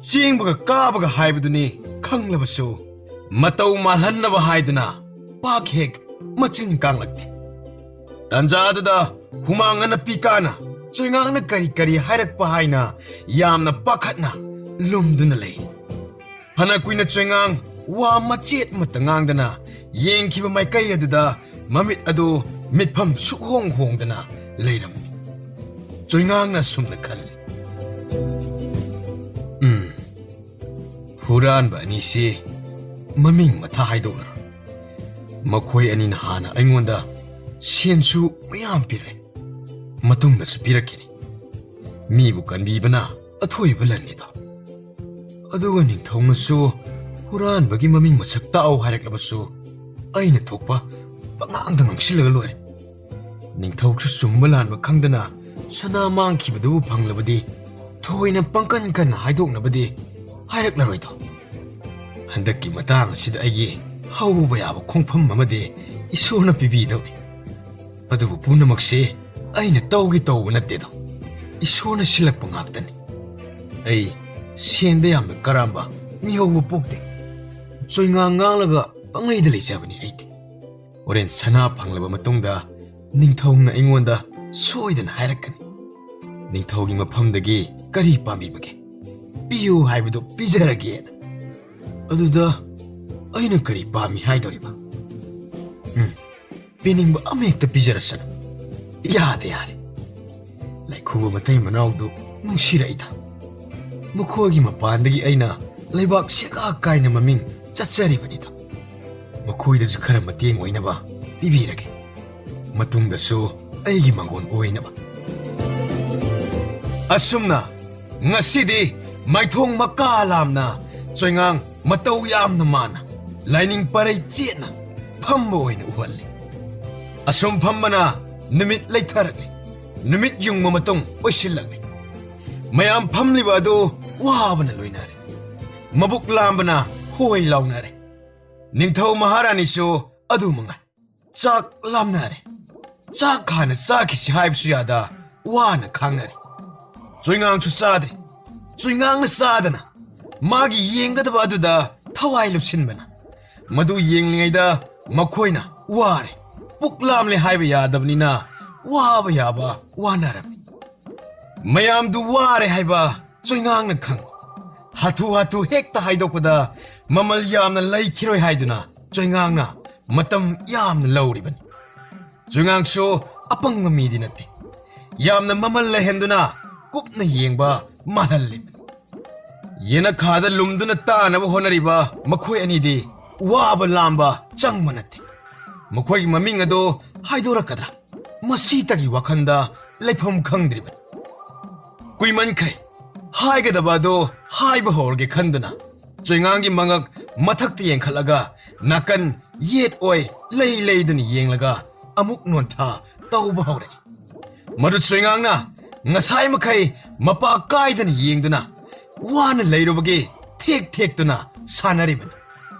ꯆꯦꯡꯕꯒ ꯀꯥꯕꯒ ꯍꯥꯏꯕꯗꯨꯅꯤ ꯈꯪꯂꯕꯁꯨ, ꯃꯇꯧ ꯃꯥꯜꯍꯟꯅꯕ ꯍꯥꯏꯗꯨꯅ ꯄꯥꯛ ꯍꯦꯛ ꯃꯆꯤꯟ ꯀꯥꯡꯂꯛꯇꯦ꯫ ꯇꯥꯟꯖꯥ ꯑꯗꯨꯗ ꯍꯨꯃꯥꯡ ꯑꯅꯞꯄꯤ ꯀꯥꯅ ꯆꯣꯏꯉꯥꯡꯅ ꯀꯔꯤ ꯀꯔꯤ ꯍꯥꯏꯔꯛꯄ ꯍꯥꯏꯅ ꯌꯥꯝꯅ ꯄꯥꯈꯠꯅ ꯂꯨꯝꯗꯨꯅ ꯂꯩꯔꯤ꯫ ꯐꯅ ꯀꯨꯏꯅ ꯆꯣꯏꯉꯥꯡ ꯋꯥ ꯃꯆꯦꯠ ꯑꯃꯠꯇ ꯉꯥꯡꯗꯅ ꯌꯦꯡꯈꯤꯕ ꯃꯥꯏꯀꯩ ꯑꯗꯨꯗ ꯃꯃꯤꯠ ꯑꯗꯨ ꯃꯤꯠꯐꯝ ꯁꯨꯛꯍꯣꯡ ꯍꯣꯡꯗꯅ ꯂꯩꯔꯝꯃꯤ꯫ ꯆꯣꯏꯉꯥꯡꯅ ꯑꯁꯨꯝꯅ ꯈꯜꯂꯤ, "ꯎꯝ, ꯍꯨꯔꯥꯟꯕ ꯑꯅꯤꯁꯤ ꯃꯃꯤꯡ ꯃꯊꯥ ꯍꯥꯏꯗꯣꯛꯂꯔꯣꯏ꯫ ꯃꯈꯣꯏ ꯑꯅꯤꯅ ꯍꯥꯟꯅ ꯑꯩꯉꯣꯟꯗ ꯁꯦꯟꯁꯨ ꯃꯌꯥꯝ ꯄꯤꯔꯛꯑꯦ, ꯃꯇꯨꯡꯗꯁꯨ ꯄꯤꯔꯛꯈꯤꯅꯤ꯫ ꯃꯤꯕꯨ ꯀꯟꯕꯤꯕꯅ ꯑꯊꯣꯏꯕ ꯂꯟꯅꯤꯗꯣ꯫ ꯑꯗꯨꯒ ꯅꯤꯡꯊꯧꯅꯁꯨ ꯍꯨꯔꯥꯟꯕꯒꯤ ꯃꯃꯤꯡ ꯃꯁꯛ ꯇꯥꯛꯑꯣ ꯍꯥꯏꯔꯛꯂꯕꯁꯨ, ꯑꯩꯅ ꯊꯣꯛꯄ ꯄꯉꯥꯡꯗ ꯉꯥꯡꯁꯤꯜꯂꯒ ꯂꯣꯏꯔꯦ꯫ ꯅꯤꯡꯊꯧꯁꯨ ꯆꯨꯝꯕ ꯂꯥꯟꯕ ꯈꯪꯗꯅ ꯁꯅꯥ ꯃꯥꯡꯈꯤꯕꯗꯨꯕꯨ ꯐꯪꯂꯕꯗꯤ, ꯊꯣꯏꯅ ꯄꯪꯀꯟ ꯀꯟꯅ ꯍꯥꯏꯗꯣꯛꯅꯕꯗꯤ ꯍꯥꯏꯔꯛꯂꯔꯣꯏꯗꯣ꯫ ꯍꯟꯗꯛꯀꯤ ꯃꯇꯥꯡ ꯑꯁꯤꯗ ꯑꯩꯒꯤ ꯍꯧꯕ ꯌꯥꯕ ꯈꯣꯡꯐꯝ ꯑꯃꯗꯤ ꯏꯁꯣꯔꯅ ꯄꯤꯕꯤꯗꯧꯅꯤ꯫ ꯑꯗꯨꯕꯨ ꯄꯨꯝꯅꯃꯛꯁꯤ ꯑꯩꯅ ꯇꯧꯒꯦ ꯇꯧꯕ ꯅꯠꯇꯦꯗꯣ, ꯏꯁꯣꯔꯅ ꯁꯤꯜꯂꯛꯄ ꯉꯥꯛꯇꯅꯤ꯫ ꯑꯩ ꯁꯦꯟꯗ ꯌꯥꯝꯅ ꯀꯔꯝꯕ ꯃꯤꯍꯧꯕ ꯄꯣꯛꯇꯦ꯫ ꯆꯣꯏꯉꯥꯡ ꯉꯥꯡꯂꯒ ꯄꯪꯂꯩꯗ ꯂꯩꯖꯕꯅꯤ ꯑꯩꯗꯤ꯫ ꯍꯣꯔꯦꯟ ꯁꯅꯥ ꯐꯪꯂꯕ ꯃꯇꯨꯡꯗ ꯅꯤꯡꯊꯧꯅ ꯑꯩꯉꯣꯟꯗ ꯁꯣꯏꯗꯅ ꯍꯥꯏꯔꯛꯀꯅꯤ, "ꯅꯤꯡꯊꯧꯒꯤ ꯃꯐꯝꯗꯒꯤ ꯀꯔꯤ ꯄꯥꯝꯕꯤꯕꯒꯦ? ꯄꯤꯌꯨ ꯍꯥꯏꯕꯗꯨ ꯄꯤꯖꯔꯒꯦꯅ"꯫ ꯑꯗꯨꯗ ꯑꯩꯅ ꯀꯔꯤ ꯄꯥꯝꯃꯤ ꯍꯥꯏꯗꯧꯔꯤꯕ? ꯎꯝ, ꯄꯤꯅꯤꯡꯕ ꯑꯃꯍꯦꯛꯇ ꯄꯤꯖꯔꯁꯅꯨ꯫ ꯌꯥꯗ ꯌꯥꯔꯦ꯫ ꯂꯩꯈꯨꯕ ꯃꯇꯩ ꯃꯅꯥꯎꯗꯨ ꯅꯨꯡꯁꯤꯔꯛꯏꯗ꯫ ꯃꯈꯣꯏꯒꯤ ꯃꯄꯥꯟꯗꯒꯤ ꯑꯩꯅ ꯂꯩꯕꯥꯛ ꯁꯦꯒꯥ ꯀꯥꯏꯅ ꯃꯃꯤꯡ ꯆꯠꯆꯔꯤꯕꯅꯤꯗꯣ꯫ ꯃꯈꯣꯏꯗꯁꯨ ꯈꯔ ꯃꯇꯦꯡ ꯑꯣꯏꯅꯕ ꯄꯤꯕꯤꯔꯒꯦ꯫ ꯃꯇꯨꯡꯗꯁꯨ ꯑꯩꯒꯤ ꯃꯪꯒꯣꯟ ꯑꯣꯏꯅꯕ꯫ ꯑꯁꯨꯝꯅ ꯉꯁꯤꯗꯤ ꯃꯥꯏꯊꯣꯡ ꯃꯀꯥ ꯂꯥꯝꯅ ꯆꯣꯏꯉꯥꯡ ꯃꯇꯧ ꯌꯥꯝꯅ ꯃꯥꯟꯅ ꯂꯥꯏꯅꯤꯡ ꯄꯔꯩ ꯆꯦꯠꯅ ꯐꯝꯕ ꯑꯣꯏꯅ ꯎꯍꯜꯂꯤ꯫ ꯑꯁꯨꯝ ꯐꯝꯕꯅ ꯅꯨꯃꯤꯠ ꯂꯩꯊꯔꯛꯂꯤ꯫ ꯅꯨꯃꯤꯠ ꯌꯨꯡꯕ ꯃꯇꯨꯡ ꯑꯣꯏꯁꯤꯜꯂꯛꯂꯤ꯫ ꯃꯌꯥꯝ ꯐꯝꯂꯤꯕ ꯑꯗꯨ ꯋꯥꯕꯅ ꯂꯣꯏꯅꯔꯦ꯫ ꯃꯕꯨꯛ ꯂꯥꯝꯕꯅ ꯍꯣꯏ ꯂꯥꯎꯅꯔꯦ꯫ ꯅꯤꯡꯊꯧ ꯃꯍꯥꯔꯥꯅꯤꯁꯨ ꯑꯗꯨ ꯃꯉꯥꯏ꯫ ꯆꯥꯛ ꯂꯥꯝꯅꯔꯦ꯫ ꯆꯥꯛ ꯍꯥꯟꯅ ꯆꯥꯈꯤꯁꯤ ꯍꯥꯏꯕꯁꯨ ꯌꯥꯗ ꯋꯥꯅ ꯈꯥꯡꯅꯔꯦ꯫ ꯆꯣꯏꯉꯥꯡꯁꯨ ꯆꯥꯗ꯭ꯔꯤ꯫ ꯆꯣꯏꯉꯥꯡꯅ ꯆꯥꯗꯅ ꯃꯥꯒꯤ ꯌꯦꯡꯒꯗꯕ ꯑꯗꯨꯗ ꯊꯋꯥꯏ ꯂꯨꯞꯁꯤꯟꯕꯅ ꯃꯗꯨ ꯌꯦꯡꯂꯤꯉꯩꯗ ꯃꯈꯣꯏꯅ ꯋꯥꯔꯦ꯫ ꯄꯨꯛ ꯂꯥꯝꯂꯦ ꯍꯥꯏꯕ ꯌꯥꯗꯕꯅꯤꯅ ꯋꯥꯕ ꯌꯥꯕ ꯋꯥꯅꯔꯝꯃꯤ꯫ ꯃꯌꯥꯝꯗꯨ ꯋꯥꯔꯦ ꯍꯥꯏꯕ ꯆꯣꯏꯉꯥꯡꯅ ꯈꯪ꯫ ꯍꯥꯊꯨ ꯍꯥꯊꯨ ꯍꯦꯛꯇ ꯍꯥꯏꯗꯣꯛꯄꯗ ꯃꯃꯜ ꯌꯥꯝꯅ ꯂꯩꯈꯤꯔꯣꯏ ꯍꯥꯏꯗꯨꯅ ꯆꯣꯏꯉꯥꯡꯅ ꯃꯇꯝ ꯌꯥꯝꯅ ꯂꯧꯔꯤꯕꯅꯤ꯫ ꯆꯣꯏꯉꯥꯡꯁꯨ ꯑꯄꯪꯕ ꯃꯤꯗꯤ ꯅꯠꯇꯦ꯫ ꯌꯥꯝꯅ ꯃꯃꯜ ꯂꯩꯍꯟꯗꯨꯅ ꯀꯨꯞꯅ ꯌꯦꯡꯕ ꯃꯥꯜꯍꯜꯂꯤꯕꯅꯤ꯫ ꯌꯦꯅꯈꯥꯗ ꯂꯨꯝꯗꯨꯅ ꯇꯥꯅꯕ ꯍꯣꯠꯅꯔꯤꯕ ꯃꯈꯣꯏ ꯑꯅꯤꯗꯤ ꯋꯥꯕ ꯂꯥꯝꯕ ꯆꯪꯕ ꯅꯠꯇꯦ꯫ ꯃꯈꯣꯏꯒꯤ ꯃꯃꯤꯡ ꯑꯗꯨ ꯍꯥꯏꯗꯣꯔꯛꯀꯗ꯭ꯔꯥ? ꯃꯁꯤꯇꯒꯤ ꯋꯥꯈꯜꯗ ꯂꯩꯐꯝ ꯈꯪꯗ꯭ꯔꯤꯕꯅꯤ꯫ ꯀꯨꯏꯃꯟꯈ꯭ꯔꯦ꯫ ꯍꯥꯏꯒꯗꯕ ꯑꯗꯨ ꯍꯥꯏꯕ ꯍꯧꯔꯒꯦ ꯈꯟꯗꯨꯅ ꯆꯣꯏꯉꯥꯡꯒꯤ ꯃꯉꯛ ꯃꯊꯛꯇ ꯌꯦꯡꯈꯠꯂꯒ ꯅꯥꯀꯟ ꯌꯦꯠ ꯑꯣꯏ ꯂꯩ ꯂꯩꯗꯨꯅ ꯌꯦꯡꯂꯒ ꯑꯃꯨꯛ ꯅꯣꯟꯊ ꯇꯧꯕ ꯍꯧꯔꯛꯏ꯫ ꯃꯗꯨ ꯆꯣꯏꯉꯥꯡꯅ ꯉꯁꯥꯏ ꯃꯈꯩ ꯃꯄꯥ ꯀꯥꯏꯗꯅ ꯌꯦꯡꯗꯨꯅ ꯋꯥꯅ ꯂꯩꯔꯨꯕꯒꯤ ꯊꯦꯛ ꯊꯦꯛꯇꯨꯅ ꯁꯥꯟꯅꯔꯤꯕꯅꯤ꯫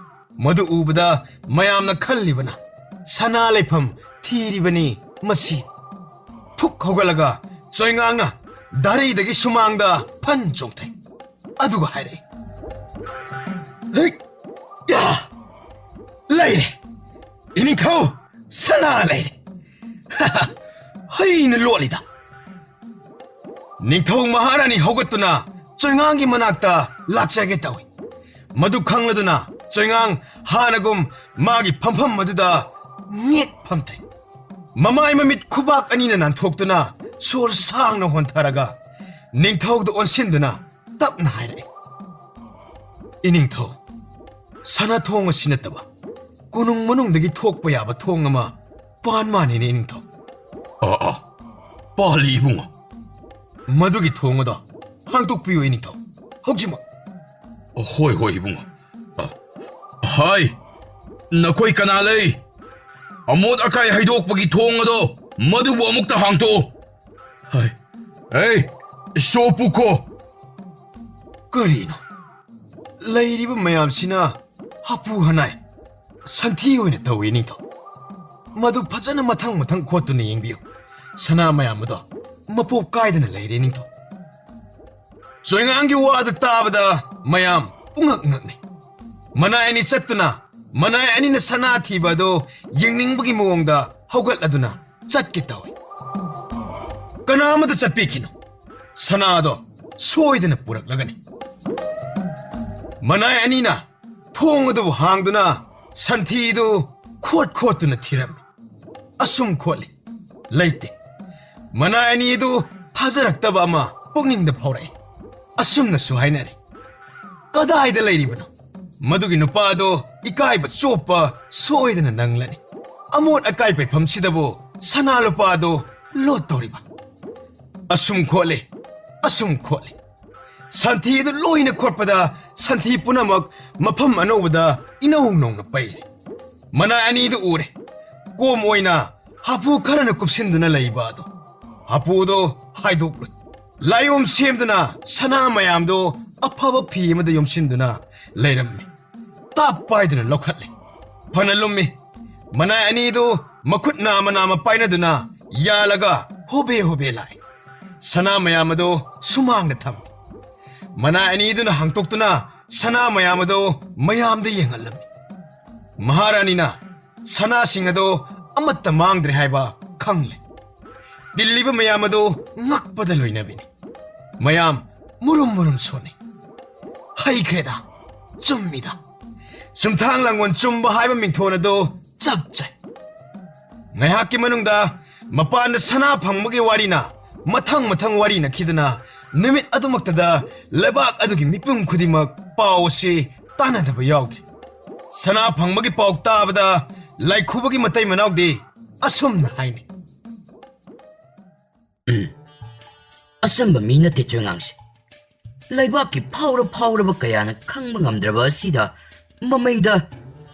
ꯃꯗꯨ ꯎꯕꯗ ꯃꯌꯥꯝꯅ ꯈꯜꯂꯤꯕꯅ ꯁꯅꯥ ꯂꯩꯐꯝ ꯊꯤꯔꯤꯕꯅꯤ ꯃꯁꯤ꯫ ꯐꯨꯛ ꯍꯧꯒꯠꯂꯒ ꯆꯣꯏꯉꯥꯡꯅ ꯗꯥꯔꯤꯗꯒꯤ ꯁꯨꯃꯥꯡꯗ ꯐꯟ ꯆꯣꯡꯊꯩ꯫ ꯑꯗꯨꯒ ꯍꯥꯏꯔꯛꯏ, "ꯍꯩ! ꯌꯥ! ꯂꯩꯔꯦ! ꯏꯅꯤꯡꯊꯧ ꯁꯅꯥ ꯂꯩꯔꯦ!" ꯍꯩꯅ ꯂꯣꯠꯂꯤꯗ꯫ ꯅꯤꯡꯊꯧ ꯃꯍꯥꯔꯥꯅꯤ ꯍꯧꯒꯠꯇꯨꯅ ꯆꯣꯏꯉꯥꯡꯒꯤ ꯃꯅꯥꯛꯇ ꯂꯥꯛꯆꯒꯦ ꯇꯧꯏ꯫ ꯃꯗꯨ ꯈꯪꯂꯗꯨꯅ ꯆꯣꯏꯉꯥꯡ ꯍꯥꯟꯅꯒꯨꯝ ꯃꯥꯒꯤ ꯐꯝꯐꯝ ꯑꯗꯨꯗ ꯉꯦꯛ ꯐꯝꯊꯩ꯫ ꯃꯃꯥꯏ ꯃꯃꯤꯠ ꯈꯨꯕꯥꯛ ꯑꯅꯤꯅ ꯅꯥꯟꯊꯣꯛꯇꯨꯅ ꯁꯣꯔ ꯁꯥꯡꯅ ꯍꯣꯟꯊꯔꯒ ꯅꯤꯡꯊꯧꯗ ꯑꯣꯟꯁꯤꯟꯗꯨꯅ ꯇꯞꯅ ꯍꯥꯏꯔꯛꯏ, "ꯏꯅꯤꯡꯊꯧ, ꯁꯅꯥ ꯊꯣꯡ ꯑꯁꯤ ꯅꯠꯇꯕ ꯀꯣꯅꯨꯡ ꯃꯅꯨꯡꯗꯒꯤ ꯊꯣꯛꯄ ꯌꯥꯕ ꯊꯣꯡ ꯑꯃ ꯄꯥꯟ ꯃꯥꯟꯅꯤꯅꯦ, ꯏꯅꯤꯡꯊꯧ?" "ꯑꯥ, ꯑꯥ, ꯄꯥꯜꯂꯤ, ꯏꯕꯨꯡꯉꯣ꯫" "ꯃꯗꯨꯒꯤ ꯊꯣꯡ ꯑꯗꯣ ꯍꯥꯡꯗꯣꯛꯄꯤꯌꯨ, ꯏꯅꯤꯡꯊꯧ, ꯍꯧꯖꯤꯛꯃꯛ!" "ꯍꯣꯏ, ꯍꯣꯏ, ꯏꯕꯨꯡꯉꯣ꯫ ꯑ, ꯍꯥꯏ, ꯅꯈꯣꯏ ꯀꯅꯥ ꯂꯩ? ꯑꯃꯣꯠ ꯑꯀꯥꯏ ꯍꯩꯗꯣꯛꯄꯒꯤ ꯊꯣꯡ ꯑꯗꯣ ꯃꯗꯨꯕꯨ ꯑꯃꯨꯛꯇ ꯍꯥꯡꯇꯣꯛꯑꯣ꯫ ꯍꯥꯏ, ꯑꯦ, ꯁꯣ ꯄꯨꯈꯣ!" ꯀꯔꯤꯅꯣ? ꯂꯩꯔꯤꯕ ꯃꯌꯥꯝꯁꯤꯅ ꯍꯥꯄꯨ ꯍꯅꯥꯏ ꯁꯟꯊꯤ ꯑꯣꯏꯅ ꯇꯧꯏ, ꯅꯤꯡꯊꯧ꯫ ꯃꯗꯨ ꯐꯖꯅ ꯃꯊꯪ ꯃꯊꯪ ꯈꯣꯠꯇꯨꯅ ꯌꯦꯡꯕꯤꯌꯨ꯫ ꯁꯅꯥ ꯃꯌꯥꯝ ꯑꯗꯣ ꯃꯄꯣꯞ ꯀꯥꯏꯗꯅ ꯂꯩꯔꯦ, ꯅꯤꯡꯊꯧ꯫ ꯆꯣꯏꯉꯥꯡꯒꯤ ꯋꯥꯗꯨ ꯇꯥꯕꯗ ꯃꯌꯥꯝ ꯄꯨꯡꯉꯛ ꯉꯛꯅꯩ꯫ ꯃꯅꯥꯏ ꯑꯅꯤ ꯆꯠꯇꯨꯅ, ꯃꯅꯥꯏ ꯑꯅꯤꯅ ꯁꯅꯥ ꯊꯤꯕ ꯑꯗꯨ ꯌꯦꯡꯅꯤꯡꯕꯒꯤ ꯃꯑꯣꯡꯗ ꯍꯧꯒꯠꯂꯗꯨꯅ ꯆꯠꯀꯦ ꯇꯧꯏ꯫ ꯀꯅꯥ ꯑꯃꯗ ꯆꯠꯄꯤꯈꯤꯅꯨ꯫ ꯁꯅꯥꯗꯣ ꯁꯣꯏꯗꯅ ꯄꯨꯔꯛꯂꯒꯅꯤ꯫ ꯃꯅꯥꯏ ꯑꯅꯤꯅ ꯊꯣꯡ ꯑꯗꯨꯕꯨ ꯍꯥꯡꯗꯨꯅ ꯁꯟꯊꯤꯗꯨ ꯈꯣꯠ ꯈꯣꯠꯇꯨꯅ ꯊꯤꯔꯝꯃꯤ꯫ ꯑꯁꯨꯝ ꯈꯣꯠꯂꯤ, ꯂꯩꯇꯦ꯫ ꯃꯅꯥꯏ ꯑꯅꯤ ꯑꯗꯨ ꯊꯥꯖꯔꯛꯇꯕ ꯑꯃ ꯄꯨꯛꯅꯤꯡꯗ ꯐꯥꯎꯔꯛꯏ꯫ ꯑꯁꯨꯝꯅꯁꯨ ꯍꯥꯏꯅꯔꯤ, "ꯀꯗꯥꯏꯗ ꯂꯩꯔꯤꯕꯅꯣ? ꯃꯗꯨꯒꯤ ꯅꯨꯄꯥꯗꯣ ꯏꯀꯥꯏꯕ ꯆꯣꯞꯄ ꯁꯣꯏꯗꯅ ꯅꯪꯂꯅꯤ꯫ ꯑꯃꯣꯠ ꯑꯀꯥꯏ ꯄꯩꯐꯝꯁꯤꯗꯕꯨ ꯁꯅꯥ ꯂꯨꯄꯥꯗꯣ ꯂꯣꯠꯇꯧꯔꯤꯕ?" ꯑꯁꯨꯝ ꯈꯣꯠꯂꯤ, ꯑꯁꯨꯝ ꯈꯣꯠꯂꯤ꯫ ꯁꯟꯊꯤꯗꯨ ꯂꯣꯏꯅ ꯈꯣꯠꯄꯗ ꯁꯟꯊꯤ ꯄꯨꯝꯅꯃꯛ ꯃꯐꯝ ꯑꯅꯧꯕꯗ ꯏꯅꯧ ꯅꯧꯅ ꯄꯩꯔꯦ꯫ ꯃꯅꯥ ꯑꯅꯤꯗꯨ ꯎꯔꯦ꯫ ꯀꯣꯝ ꯑꯣꯏꯅ ꯍꯥꯄꯨ ꯈꯔꯅ ꯀꯨꯞꯁꯤꯟꯗꯨꯅ ꯂꯩꯕ ꯑꯗꯨ꯫ ꯍꯥꯄꯨꯗꯨ ꯍꯥꯏꯗꯣꯛꯂꯨꯏ꯫ ꯂꯥꯏꯌꯣꯝ ꯁꯦꯝꯗꯨꯅ ꯁꯅꯥ ꯃꯌꯥꯝꯗꯨ ꯑꯐꯕ ꯐꯤ ꯑꯃꯗ ꯌꯣꯝꯁꯤꯟꯗꯨꯅ ꯂꯩꯔꯝꯃꯤ꯫ ꯇꯥꯞ ꯄꯥꯏꯗꯨꯅ ꯂꯧꯈꯠꯂꯦ꯫ ꯐꯅ ꯂꯨꯝꯃꯤ꯫ ꯃꯅꯥꯏ ꯑꯅꯤꯗꯨ ꯃꯈꯨꯠ ꯅꯥꯝꯃ ꯅꯥꯝꯃ ꯄꯥꯏꯅꯗꯨꯅ ꯌꯥꯜꯂꯒ ꯍꯣꯕꯦ ꯍꯣꯕꯦ ꯂꯥꯛꯏ꯫ ꯁꯅꯥ ꯃꯌꯥꯝ ꯑꯗꯨ ꯁꯨꯃꯥꯡꯗ ꯊꯝꯃꯤ꯫ ꯃꯅꯥꯏ ꯑꯅꯤꯗꯨꯅ ꯍꯥꯡꯇꯣꯛꯇꯨꯅ ꯁꯅꯥ ꯃꯌꯥꯝ ꯑꯗꯨ ꯃꯌꯥꯝꯗ ꯌꯦꯡꯍꯜꯂꯝꯃꯤ꯫ ꯃꯍꯥꯔꯥꯅꯤꯅ ꯁꯅꯥꯁꯤꯡ ꯑꯗꯨ ꯑꯃꯠꯇ ꯃꯥꯡꯗ꯭ꯔꯦ ꯍꯥꯏꯕ ꯈꯪꯂꯦ꯫ ꯇꯤꯜꯂꯤꯕ ꯃꯌꯥꯝ ꯑꯗꯨ ꯉꯛꯄꯗ ꯂꯣꯏꯅꯕꯤꯅꯤ꯫ ꯃꯌꯥꯝ ꯃꯨꯔꯨꯝ ꯃꯨꯔꯨꯝ ꯁꯣꯟꯅꯩ꯫ "ꯍꯩꯈ꯭ꯔꯦꯗ, ꯆꯨꯝꯃꯤꯗ꯫ ꯆꯨꯝꯊꯥꯡ ꯂꯥꯡꯒꯣꯜ ꯆꯨꯝꯕ ꯍꯥꯏꯕ ꯃꯤꯡꯊꯣꯟ ꯑꯗꯨ ꯆꯞ ꯆꯥꯏ"꯫ ꯉꯥꯏꯍꯥꯛꯀꯤ ꯃꯅꯨꯡꯗ ꯃꯄꯥꯟꯗ ꯁꯅꯥ ꯐꯪꯕꯒꯤ ꯋꯥꯔꯤꯅ ꯃꯊꯪ ꯃꯊꯪ ꯋꯥꯔꯤꯅꯈꯤꯗꯨꯅ ꯅꯨꯃꯤꯠ ꯑꯗꯨꯃꯛꯇꯗ ꯂꯩꯕꯥꯛ ꯑꯗꯨꯒꯤ ꯃꯤꯄꯨꯝ ꯈꯨꯗꯤꯡꯃꯛ ꯄꯥꯎ ꯑꯁꯤ ꯇꯥꯟꯅꯗꯕ ꯌꯥꯎꯗ꯭ꯔꯦ꯫ ꯁꯅꯥ ꯐꯪꯕꯒꯤ ꯄꯥꯎ ꯇꯥꯕꯗ ꯂꯥꯏꯈꯨꯕꯒꯤ ꯃꯇꯩ ꯃꯅꯥꯎꯗꯤ ꯑꯁꯨꯝꯅ ꯍꯥꯏꯅꯩ꯫ "ꯎꯝ, ꯑꯆꯝꯕ ꯃꯤ ꯅꯠꯇꯦ ꯆꯣꯏꯉꯥꯡꯁꯦ꯫ ꯂꯩꯕꯥꯛꯀꯤ ꯐꯥꯎꯔ ꯐꯥꯎꯔꯕ ꯀꯌꯥꯅ ꯈꯪꯕ ꯉꯝꯗ꯭ꯔꯕ ꯑꯁꯤꯗ ꯃꯃꯩꯗ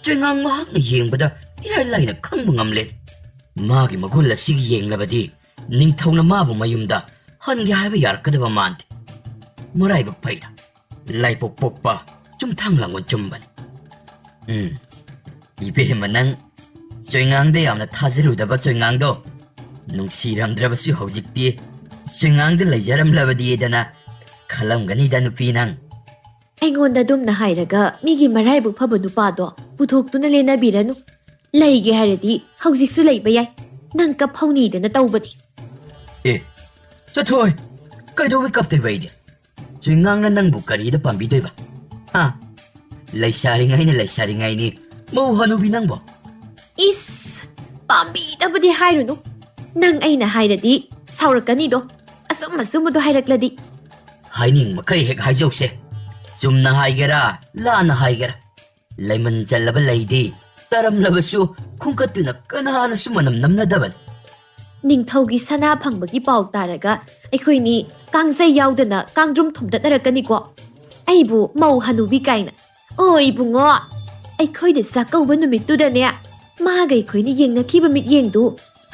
ꯆꯣꯏꯉꯥꯡ ꯃꯍꯥꯛꯅ ꯌꯦꯡꯕꯗ ꯏꯔꯥꯏ ꯂꯥꯏꯅ ꯈꯪꯕ ꯉꯝꯂꯦ꯫ ꯃꯥꯒꯤ ꯃꯒꯨꯟ ꯑꯁꯤꯒꯤ ꯌꯦꯡꯂꯕꯗꯤ ꯅꯤꯡꯊꯧꯅ ꯃꯥꯕꯨ ꯃꯌꯨꯝꯗ ꯍꯟꯒꯦ ꯍꯥꯏꯕ ꯌꯥꯔꯛꯀꯗꯕ ꯃꯥꯟꯗꯦ꯫ ꯃꯔꯥꯏꯕꯛ ꯐꯩꯗ, ꯂꯥꯏꯕꯛ ꯄꯣꯛꯄ ꯆꯨꯝꯊꯥꯡ ꯂꯥꯡꯒꯣꯜ ꯆꯨꯝꯕꯅꯤ"꯫ ꯎꯝ, ꯏꯕꯦꯝꯃ ꯅꯪ ꯆꯣꯏꯉꯥꯡꯗ ꯌꯥꯝꯅ ꯊꯥꯖꯔꯨꯗꯕ ꯆꯣꯏꯉꯥꯡꯗꯣ ꯅꯨꯡꯁꯤꯔꯝꯗ꯭ꯔꯕꯁꯨ ꯍꯧꯖꯤꯛꯇꯤ ꯆꯣꯏꯉꯥꯡꯗ ꯂꯩꯖꯔꯝꯂꯕꯗꯤꯗꯅ ꯈꯜꯂꯝꯒꯅꯤꯗ ꯅꯨꯄꯤ ꯅꯪ꯫ ꯑꯩꯉꯣꯟꯗ ꯑꯗꯨꯝꯅ ꯍꯥꯏꯔꯒ ꯃꯤꯒꯤ ꯃꯔꯥꯏꯕꯛ ꯐꯕ ꯅꯨꯄꯥꯗꯣ ꯄꯨꯊꯣꯛꯇꯨꯅ ꯂꯦꯟꯅꯕꯤꯔꯅꯨ꯫ ꯂꯩꯒꯦ ꯍꯥꯏꯔꯗꯤ ꯍꯧꯖꯤꯛꯁꯨ ꯂꯩꯕ ꯌꯥꯏ꯫ ꯅꯪ ꯀꯞꯍꯧꯅꯤꯗꯅ ꯇꯧꯕꯅꯤ꯫ "ꯑꯦ, ꯆꯠꯊꯣꯏ, ꯀꯩꯗꯧꯕꯩ ꯀꯞꯇꯣꯏꯕ ꯑꯩꯗꯤ? ꯆꯣꯏꯉꯥꯡꯅ ꯅꯪꯕꯨ ꯀꯔꯤꯗ ꯄꯥꯝꯕꯤꯗꯣꯏꯕ? ꯍꯥ? ꯂꯩꯁꯥꯔꯤꯉꯩꯅ ꯂꯩꯁꯥꯔꯤꯉꯩꯅꯤ, ꯃꯧ ꯍꯅꯨꯕꯤ ꯅꯪꯕꯣ"꯫ ꯏꯁ, ꯄꯥꯝꯕꯤꯗꯕꯗꯤ ꯍꯥꯏꯔꯨꯅꯨ꯫ ꯅꯪ ꯑꯩꯅ ꯍꯥꯏꯔꯗꯤ ꯁꯥꯎꯔꯛꯀꯅꯤꯗꯣ, ꯑꯆꯨꯝ ꯑꯆꯨꯝꯕꯗꯣ ꯍꯥꯏꯔꯛꯂꯗꯤ꯫ "ꯍꯥꯏꯅꯤꯡ ꯃꯈꯩ ꯍꯦꯛ ꯍꯥꯏꯖꯧꯁꯦ꯫ ꯆꯨꯝꯅ ꯍꯥꯏꯒꯦꯔꯥ, ꯂꯥꯟꯅ ꯍꯥꯏꯒꯦꯔꯥ? ꯂꯩꯃꯟ ꯆꯜꯂꯕ ꯂꯩꯗꯤ ꯇꯔꯝꯂꯕꯁꯨ ꯈꯣꯡꯀꯠꯇꯨꯅ ꯀꯅꯥꯅꯁꯨ ꯃꯅꯝ ꯅꯝꯅꯗꯕꯅꯤ"꯫ ꯅꯤꯡꯊꯧꯒꯤ ꯁꯅꯥ ꯐꯪꯕꯒꯤ ꯄꯥꯎ ꯇꯥꯔꯒ ꯑꯩꯈꯣꯏꯅꯤ ꯀꯥꯡꯖꯩ ꯌꯥꯎꯗꯅ ꯀꯥꯡꯗ꯭ꯔꯨꯝ ꯊꯣꯝꯗꯠꯅꯔꯛꯀꯅꯤꯀꯣ꯫ ꯑꯩꯕꯨ ꯃꯧ ꯍꯅꯨꯕꯤ ꯀꯥꯏꯅ꯫ ꯑꯣ ꯏꯕꯨꯡꯉꯣ, ꯑꯩꯈꯣꯏꯅ ꯆꯥꯛꯀꯧꯕ ꯅꯨꯃꯤꯠꯇꯨꯗꯅꯦ, ꯃꯥꯒ ꯑꯩꯈꯣꯏꯅ ꯌꯦꯡꯅꯈꯤꯕ ꯃꯤꯠꯌꯦꯡꯗꯨ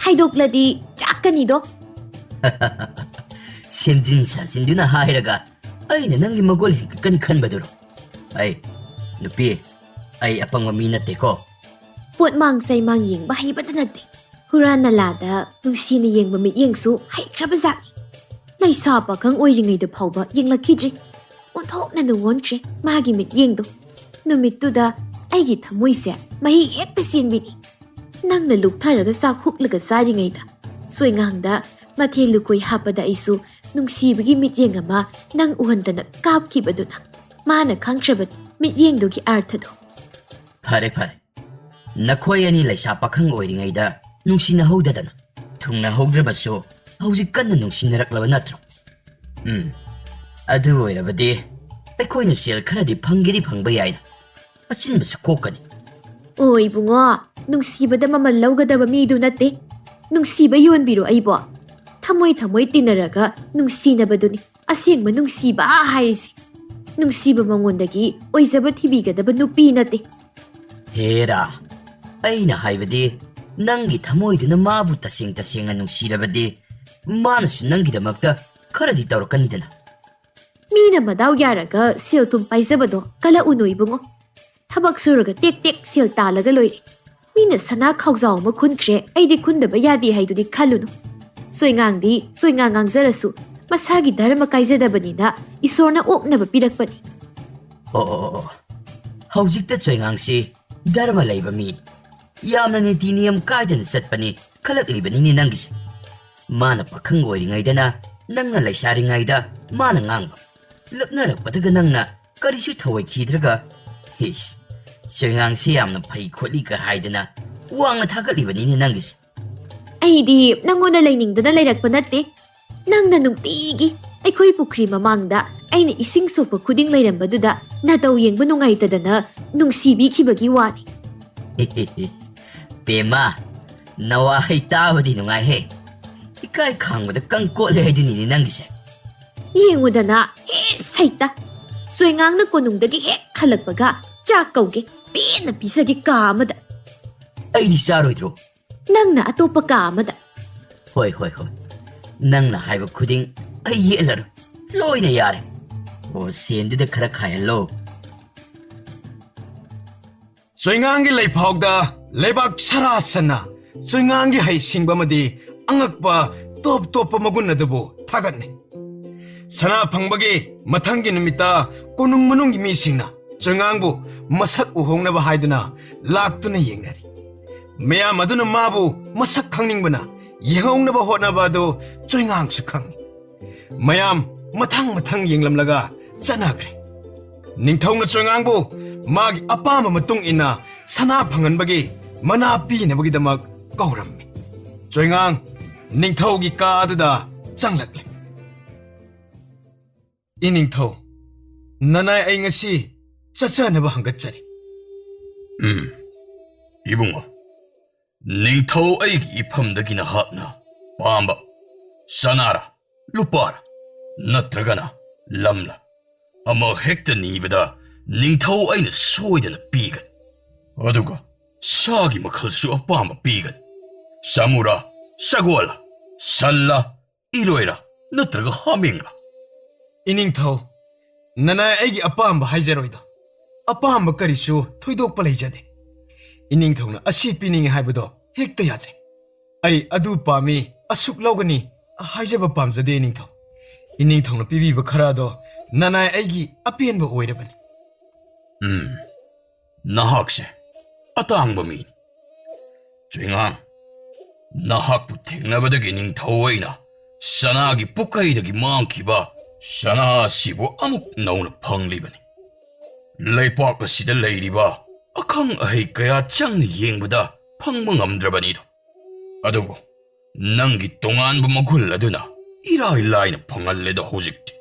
ꯍꯥꯏꯗꯣꯛꯂꯗꯤ ꯆꯥꯛꯀꯅꯤꯗꯣ꯫ "ꯁꯦꯝꯖꯤꯟ ꯁꯥꯖꯤꯟꯗꯨꯅ ꯍꯥꯏꯔꯒ ꯑꯩꯅ ꯅꯪꯒꯤ ꯃꯒꯨꯟ ꯍꯦꯟꯒꯠꯀꯅꯤ ꯈꯟꯕꯗꯨꯔꯣ? ꯑꯩ, ꯅꯨꯄꯤ, ꯑꯩ ꯑꯄꯪꯕ ꯃꯤ ꯅꯠꯇꯦꯀꯣ"꯫ ꯄꯣꯠꯃꯥꯡ ꯆꯩꯃꯥꯡ ꯌꯦꯡꯕ ꯍꯩꯕꯇ ꯅꯠꯇꯦ, ꯍꯨꯔꯥꯟ ꯅꯂꯥꯗ ꯅꯨꯡꯁꯤꯅ ꯌꯦꯡꯕ ꯃꯤꯠꯌꯦꯡꯁꯨ ꯍꯩꯈ꯭ꯔꯕ ꯖꯥꯠꯅꯤ꯫ ꯂꯩꯁꯥ ꯄꯥꯈꯪ ꯑꯣꯏꯔꯤꯉꯩꯗ ꯐꯥꯎꯕ ꯌꯦꯡꯂꯛꯈꯤꯗ꯭ꯔꯤ꯫ ꯑꯣꯟꯊꯣꯛꯅ ꯅꯨꯡꯉꯣꯟꯈ꯭ꯔꯦ ꯃꯥꯒꯤ ꯃꯤꯠꯌꯦꯡꯗꯣ꯫ ꯅꯨꯃꯤꯠꯇꯨꯗ ꯑꯩꯒꯤ ꯊꯃꯣꯏꯁꯦ ꯃꯍꯤ ꯍꯦꯛꯇ ꯆꯦꯟꯕꯤꯅꯤ꯫ ꯅꯪꯅ ꯂꯨꯞꯊꯔꯒ ꯆꯥꯛ ꯍꯨꯛꯂꯒ ꯆꯥꯔꯤꯉꯩꯗ ꯁꯣꯏꯉꯥꯡꯗ ꯃꯊꯦꯜ ꯂꯨꯀꯣꯏ ꯍꯥꯞꯄꯗ ꯑꯩꯁꯨ ꯅꯨꯡꯁꯤꯕꯒꯤ ꯃꯤꯠꯌꯦꯡ ꯑꯃ ꯅꯪ ꯎꯍꯟꯗꯅ ꯀꯥꯞꯈꯤꯕꯗꯨꯅ ꯃꯥꯅ ꯈꯪꯈ꯭ꯔꯕꯅꯤ ꯃꯤꯠꯌꯦꯡꯗꯨꯒꯤ ꯑꯥꯔꯊꯗꯣ꯫ ꯐꯔꯦ ꯐꯔꯦ, ꯅꯈꯣꯏ ꯑꯅꯤ ꯂꯩꯁꯥ ꯄꯥꯈꯪ ꯑꯣꯏꯔꯤꯉꯩꯗ ꯅꯨꯡꯁꯤꯅꯍꯧꯗꯗꯅ ꯊꯨꯡꯅꯍꯧꯗ꯭ꯔꯕꯁꯨ ꯍꯧꯖꯤꯛ ꯀꯟꯅ ꯅꯨꯡꯁꯤꯅꯔꯛꯂꯕ ꯅꯠꯇ꯭ꯔꯣ? ꯎꯝ, ꯑꯗꯨ ꯑꯣꯏꯔꯕꯗꯤ ꯑꯩꯈꯣꯏꯅ ꯁꯦꯜ ꯈꯔꯗꯤ ꯐꯪꯒꯦꯗꯤ ꯐꯪꯕ ꯌꯥꯏꯅ꯫ ꯑꯆꯤꯟꯕꯁꯨ ꯀꯣꯛꯀꯅꯤ꯫ ꯑꯣ ꯏꯕꯨꯡꯉꯣ, ꯅꯨꯡꯁꯤꯕꯗ ꯃꯃꯜ ꯂꯧꯒꯗꯕ ꯃꯤꯗꯨ ꯅꯠꯇꯦ꯫ ꯅꯨꯡꯁꯤꯕ ꯌꯣꯟꯕꯤꯔꯣ ꯑꯩꯕꯣ꯫ ꯊꯃꯣꯏ ꯊꯃꯣꯏ ꯇꯤꯟꯅꯔꯒ ꯅꯨꯡꯁꯤꯅꯕꯗꯨꯅꯤ ꯑꯁꯦꯡꯕ ꯅꯨꯡꯁꯤꯕ ꯍꯥꯏꯔꯤꯁꯤ꯫ ꯅꯨꯡꯁꯤꯕ ꯃꯉꯣꯟꯗꯒꯤ ꯑꯣꯏꯖꯕ ꯊꯤꯕꯤꯒꯗꯕ ꯅꯨꯄꯤ ꯅꯠꯇꯦ꯫ ꯍꯦꯔꯥ, ꯑꯩꯅ ꯍꯥꯏꯕꯗꯤ ꯅꯪꯒꯤ ꯊꯃꯣꯏꯗꯨꯅ ꯃꯥꯕꯨ ꯇꯁꯦꯡ ꯇꯁꯦꯡꯅ ꯅꯨꯡꯁꯤꯔꯕꯗꯤ ꯃꯥꯅꯁꯨ ꯅꯪꯒꯤꯗꯃꯛꯇ ꯈꯔꯗꯤ ꯇꯧꯔꯛꯀꯅꯤꯗꯅ꯫ ꯃꯤꯅ ꯃꯗꯥꯎ ꯌꯥꯔꯒ ꯁꯦꯜ ꯊꯨꯝ ꯄꯥꯏꯖꯕꯗꯣ ꯀꯂꯛꯎꯅꯨ ꯏꯕꯨꯡꯉꯣ꯫ ꯊꯕꯛ ꯁꯨꯔꯒ ꯇꯦꯛ ꯇꯦꯛ ꯁꯦꯜ ꯇꯥꯜꯂꯒ ꯂꯣꯏꯔꯦ꯫ ꯃꯤꯅ ꯁꯅꯥ ꯈꯥꯎꯖꯥꯎ ꯑꯃ ꯈꯨꯟꯈ꯭ꯔꯦ, ꯑꯩꯗꯤ ꯈꯨꯟꯗꯕ ꯌꯥꯗꯦ ꯍꯥꯏꯗꯨꯗꯤ ꯈꯜꯂꯨꯅꯨ꯫ ꯆꯣꯏꯉꯥꯡꯗꯤ ꯆꯣꯏꯉꯥꯡ ꯉꯥꯡꯖꯔꯁꯨ ꯃꯁꯥꯒꯤ ꯙꯔꯃ ꯀꯥꯏꯖꯗꯕꯅꯤꯅ ꯏꯁꯣꯔꯅ ꯑꯣꯛꯅꯕ ꯄꯤꯔꯛꯄꯅꯤ꯫ ꯑꯣ, ꯑꯣ, ꯑꯣ, ꯑꯣ꯫ ꯍꯧꯖꯤꯛꯇ ꯆꯣꯏꯉꯥꯡꯁꯤ ꯙꯔꯃ ꯂꯩꯕ ꯃꯤ, ꯌꯥꯝꯅ ꯅꯤꯇꯤ ꯅꯤꯌꯝ ꯀꯥꯏꯗꯅ ꯆꯠꯄꯅꯤ ꯈꯜꯂꯛꯂꯤꯕꯅꯤꯅꯦ ꯅꯪꯒꯤꯁꯦ꯫ ꯃꯥꯅ ꯄꯥꯈꯪ ꯑꯣꯏꯔꯤꯉꯩꯗꯅ ꯅꯪꯅ ꯂꯩꯁꯥꯔꯤꯉꯩꯗ ꯃꯥꯅ ꯉꯥꯡꯕ, ꯂꯛꯅꯔꯛꯄꯗꯒ ꯅꯪꯅ ꯀꯔꯤꯁꯨ ꯊꯧꯑꯣꯏꯈꯤꯗ꯭ꯔꯒ, ꯍꯤꯁ, ꯆꯣꯏꯉꯥꯡꯁꯤ ꯌꯥꯝꯅ ꯐꯩ ꯈꯣꯠꯂꯤꯒ ꯍꯥꯏꯗꯅ ꯋꯥꯡꯅ ꯊꯥꯒꯠꯂꯤꯕꯅꯤꯅꯦ ꯅꯪꯒꯤꯁꯦ꯫ ꯑꯩꯗꯤ ꯅꯪꯉꯣꯟꯗ ꯂꯩꯅꯤꯡꯗꯅ ꯂꯩꯔꯛꯄ ꯅꯠꯇꯦ꯫ ꯅꯪꯅ ꯅꯨꯡꯇꯤꯒꯤ ꯑꯩꯈꯣꯏ ꯄꯨꯈ꯭ꯔꯤ ꯃꯃꯥꯡꯗ ꯑꯩꯅ ꯏꯁꯤꯡ ꯁꯣꯛꯄ ꯈꯨꯗꯤꯡ ꯂꯩꯔꯝꯕꯗꯨꯗ ꯅꯇꯧ ꯌꯦꯡꯕ ꯅꯨꯡꯉꯥꯏꯇꯗꯅ ꯅꯨꯡꯁꯤꯕꯤꯈꯤꯕꯒꯤ ꯋꯥꯅꯤ꯫ ꯄꯦꯃꯥ, ꯅꯋꯥ ꯍꯩ ꯇꯥꯕꯗꯤ ꯅꯨꯡꯉꯥꯏꯍꯦ꯫ ꯏꯀꯥꯏ ꯈꯥꯡꯕꯗ ꯀꯪ ꯀꯣꯠꯂꯦ ꯍꯥꯏꯗꯨꯅꯤꯅꯦ ꯅꯪꯒꯤꯁꯦ꯫ ꯌꯦꯡꯉꯨꯗꯅ, ꯍꯦ ꯁꯩꯇ꯫ ꯆꯣꯏꯉꯥꯡꯅ ꯀꯣꯅꯨꯡꯗꯒꯤ ꯍꯦꯛ ꯍꯜꯂꯛꯄꯒ ꯆꯥꯛ ꯀꯧꯒꯦ, ꯄꯦꯟꯅ ꯄꯤꯖꯒꯦ ꯀꯥ ꯑꯃꯗ꯫ ꯑꯩꯗꯤ ꯆꯥꯔꯣꯏꯗ꯭ꯔꯣ? ꯅꯪꯅ ꯑꯇꯣꯞꯄ ꯀꯥ ꯑꯃꯗ꯫ ꯍꯣꯏ, ꯍꯣꯏ, ꯍꯣꯏ꯫ ꯅꯪꯅ ꯍꯥꯏꯕ ꯈꯨꯗꯤꯡ ꯑꯩ ꯌꯦꯠꯂꯔꯣꯏ꯫ ꯂꯣꯏꯅ ꯌꯥꯔꯦ꯫ ꯑꯣ, ꯁꯦꯟꯗꯨꯗ ꯈꯔ ꯈꯥꯏꯍꯜꯂꯣ꯫ ꯆꯣꯏꯉꯥꯡꯒꯤ ꯂꯩꯐꯥꯎꯗ ꯂꯩꯕꯥꯛ ꯁꯔꯥ ꯁꯟꯅ ꯆꯣꯏꯉꯥꯡꯒꯤ ꯍꯩꯁꯤꯡꯕ ꯑꯃꯗꯤ ꯑꯉꯛꯄ ꯇꯣꯞ ꯇꯣꯞꯄ ꯃꯒꯨꯟ ꯑꯗꯨꯕꯨ ꯊꯥꯒꯠꯅꯩ꯫ ꯁꯅꯥ ꯐꯪꯕꯒꯤ ꯃꯊꯪꯒꯤ ꯅꯨꯃꯤꯠꯇ ꯀꯣꯅꯨꯡ ꯃꯅꯨꯡꯒꯤ ꯃꯤꯁꯤꯡꯅ ꯆꯣꯏꯉꯥꯡꯕꯨ ꯃꯁꯛ ꯎꯍꯧꯅꯕ ꯍꯥꯏꯗꯨꯅ ꯂꯥꯛꯇꯨꯅ ꯌꯦꯡꯅꯔꯤ꯫ ꯃꯌꯥꯝ ꯑꯗꯨꯅ ꯃꯥꯕꯨ ꯃꯁꯛ ꯈꯪꯅꯤꯡꯕꯅ ꯌꯦꯡꯍꯧꯅꯕ ꯍꯣꯠꯅꯕ ꯑꯗꯨ ꯆꯣꯏꯉꯥꯡꯁꯨ ꯈꯪꯏ꯫ ꯃꯌꯥꯝ ꯃꯊꯪ ꯃꯊꯪ ꯌꯦꯡꯂꯝꯂꯒ ꯆꯠꯅꯈ꯭ꯔꯦ꯫ ꯅꯤꯡꯊꯧꯅ ꯆꯣꯏꯉꯥꯡꯕꯨ ꯃꯥꯒꯤ ꯑꯄꯥꯝꯕ ꯃꯇꯨꯡ ꯏꯟꯅ ꯁꯅꯥ ꯐꯪꯍꯟꯕꯒꯤ ꯃꯅꯥ ꯄꯤꯅꯕꯒꯤꯗꯃꯛ ꯀꯧꯔꯝꯃꯤ꯫ ꯆꯣꯏꯉꯥꯡ ꯅꯤꯡꯊꯧꯒꯤ ꯀꯥ ꯑꯗꯨꯗ ꯆꯪꯂꯛꯂꯦ꯫ "ꯏꯅꯤꯡꯊꯧ, ꯅꯅꯥꯏ ꯑꯩ ꯉꯁꯤ ꯆꯠꯆꯅꯕ ꯍꯪꯒꯠꯆꯔꯤ꯫" "ꯎꯝ, ꯏꯕꯨꯡꯉꯣ, ꯅꯤꯡꯊꯧ ꯑꯩꯒꯤ ꯏꯐꯝꯗꯒꯤ ꯅꯍꯥꯛꯅ ꯄꯥꯝꯕ ꯁꯅꯥꯔꯥ, ꯂꯨꯄꯥꯔꯥ, ꯅꯠꯇ꯭ꯔꯒꯅ ꯂꯝꯂꯥ, ꯑꯃ ꯍꯦꯛꯇ ꯅꯤꯕꯗ ꯅꯤꯡꯊꯧ ꯑꯩꯅ ꯁꯣꯏꯗꯅ ꯄꯤꯒꯅꯤ꯫ ꯑꯗꯨꯒ ꯁꯥꯒꯤ ꯃꯈꯜꯁꯨ ꯑꯄꯥꯝꯕ ꯄꯤꯒꯅꯤ꯫ ꯁꯥꯃꯨꯔꯥ, ꯁꯒꯣꯜꯂꯥ, ꯁꯟꯂꯥ, ꯏꯔꯣꯏꯔꯥ, ꯅꯠꯇ꯭ꯔꯒ ꯍꯥꯃꯦꯡꯂꯥ?" "ꯏꯅꯤꯡꯊꯧ, ꯅꯅꯥꯏ ꯑꯩꯒꯤ ꯑꯄꯥꯝꯕ ꯍꯥꯏꯖꯔꯣꯏꯗ꯫ ꯑꯄꯥꯝꯕ ꯀꯔꯤꯁꯨ ꯊꯣꯏꯗꯣꯛꯄ ꯂꯩꯖꯗꯦ꯫ ꯏꯅꯤꯡꯊꯧꯅ ꯑꯁꯤ ꯄꯤꯅꯤꯡꯉꯤ ꯍꯥꯏꯕꯗꯣ ꯍꯦꯛꯇ ꯌꯥꯖꯩ꯫ ꯑꯩ ꯑꯗꯨ ꯄꯥꯝꯃꯤ, ꯑꯁꯨꯛ ꯂꯧꯒꯅꯤ ꯍꯥꯏꯖꯕ ꯄꯥꯝꯖꯗꯦ ꯏꯅꯤꯡꯊꯧ꯫ ꯏꯅꯤꯡꯊꯧꯅ ꯄꯤꯕꯤꯕ ꯈꯔ ꯑꯗꯣ ꯅꯅꯥꯏ ꯑꯩꯒꯤ ꯑꯄꯦꯟꯕ ꯑꯣꯏꯔꯕꯅꯤ꯫" "ꯎꯝ, ꯅꯍꯥꯛꯁꯦ ꯑꯇꯥꯡꯕ ꯃꯤꯅꯤ꯫ ꯆꯣꯏꯉꯥꯡ, ꯅꯍꯥꯛꯄꯨ ꯊꯦꯡꯅꯕꯗꯒꯤ ꯅꯤꯡꯊꯧ ꯑꯩꯅ ꯁꯅꯥꯒꯤ ꯄꯨꯀꯩꯗꯒꯤ ꯃꯥꯡꯈꯤꯕ ꯁꯅꯥ ꯑꯁꯤꯕꯨ ꯑꯃꯨꯛ ꯅꯧꯅ ꯐꯪꯂꯤꯕꯅꯤ꯫ ꯂꯩꯄꯥꯛ ꯑꯁꯤꯗ ꯂꯩꯔꯤꯕ ꯑꯈꯪ ꯑꯍꯩ ꯀꯌꯥ ꯆꯪꯅ ꯌꯦꯡꯕꯗ ꯐꯪꯕ ꯉꯝꯗ꯭ꯔꯕꯅꯤꯗꯣ꯫ ꯑꯗꯨꯕꯨ ꯅꯪꯒꯤ ꯇꯣꯉꯥꯟꯕ ꯃꯒꯨꯟ ꯑꯗꯨꯅ ꯏꯔꯥꯏ ꯂꯥꯏꯅ ꯐꯪꯍꯜꯂꯦꯗꯣ ꯍꯧꯖꯤꯛꯇꯤ꯫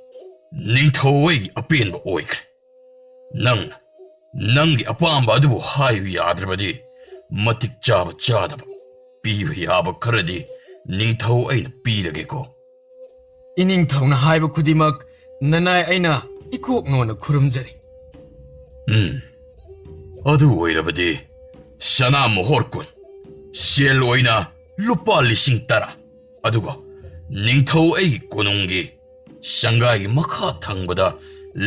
ꯅꯤꯡꯊꯧ ꯑꯩꯒꯤ ꯑꯄꯦꯟꯕ ꯑꯣꯏꯈ꯭ꯔꯦ꯫ ꯅꯪꯅ ꯅꯪꯒꯤ ꯑꯄꯥꯝꯕ ꯑꯗꯨꯕꯨ ꯍꯥꯏꯌꯨ ꯌꯥꯗ꯭ꯔꯕꯗꯤ, ꯃꯇꯤꯛ ꯆꯥꯕ ꯆꯥꯗꯕ ꯄꯤꯕ ꯌꯥꯕ ꯈꯔꯗꯤ ꯅꯤꯡꯊꯧ ꯑꯩꯅ ꯄꯤꯔꯒꯦꯀꯣ꯫" "ꯏꯅꯤꯡꯊꯧꯅ ꯍꯥꯏꯕ ꯈꯨꯗꯤꯡꯃꯛ ꯅꯅꯥꯏ ꯑꯩꯅ ꯏꯀꯣꯛ ꯅꯣꯟꯅ ꯈꯨꯔꯨꯝꯖꯔꯤ꯫" "ꯎꯝ, ꯑꯗꯨ ꯑꯣꯏꯔꯕꯗꯤ ꯁꯅꯥ ꯃꯣꯍꯣꯔ ꯀꯨꯟ, ꯁꯦꯜ ꯑꯣꯏꯅ ꯂꯨꯄꯥ ꯂꯤꯁꯤꯡ ꯇꯔꯥ, ꯑꯗꯨꯒ ꯅꯤꯡꯊꯧ ꯑꯩꯒꯤ ꯀꯣꯅꯨꯡꯒꯤ ꯁꯪꯒꯥꯏꯒꯤ ꯃꯈꯥ ꯊꯪꯕꯗ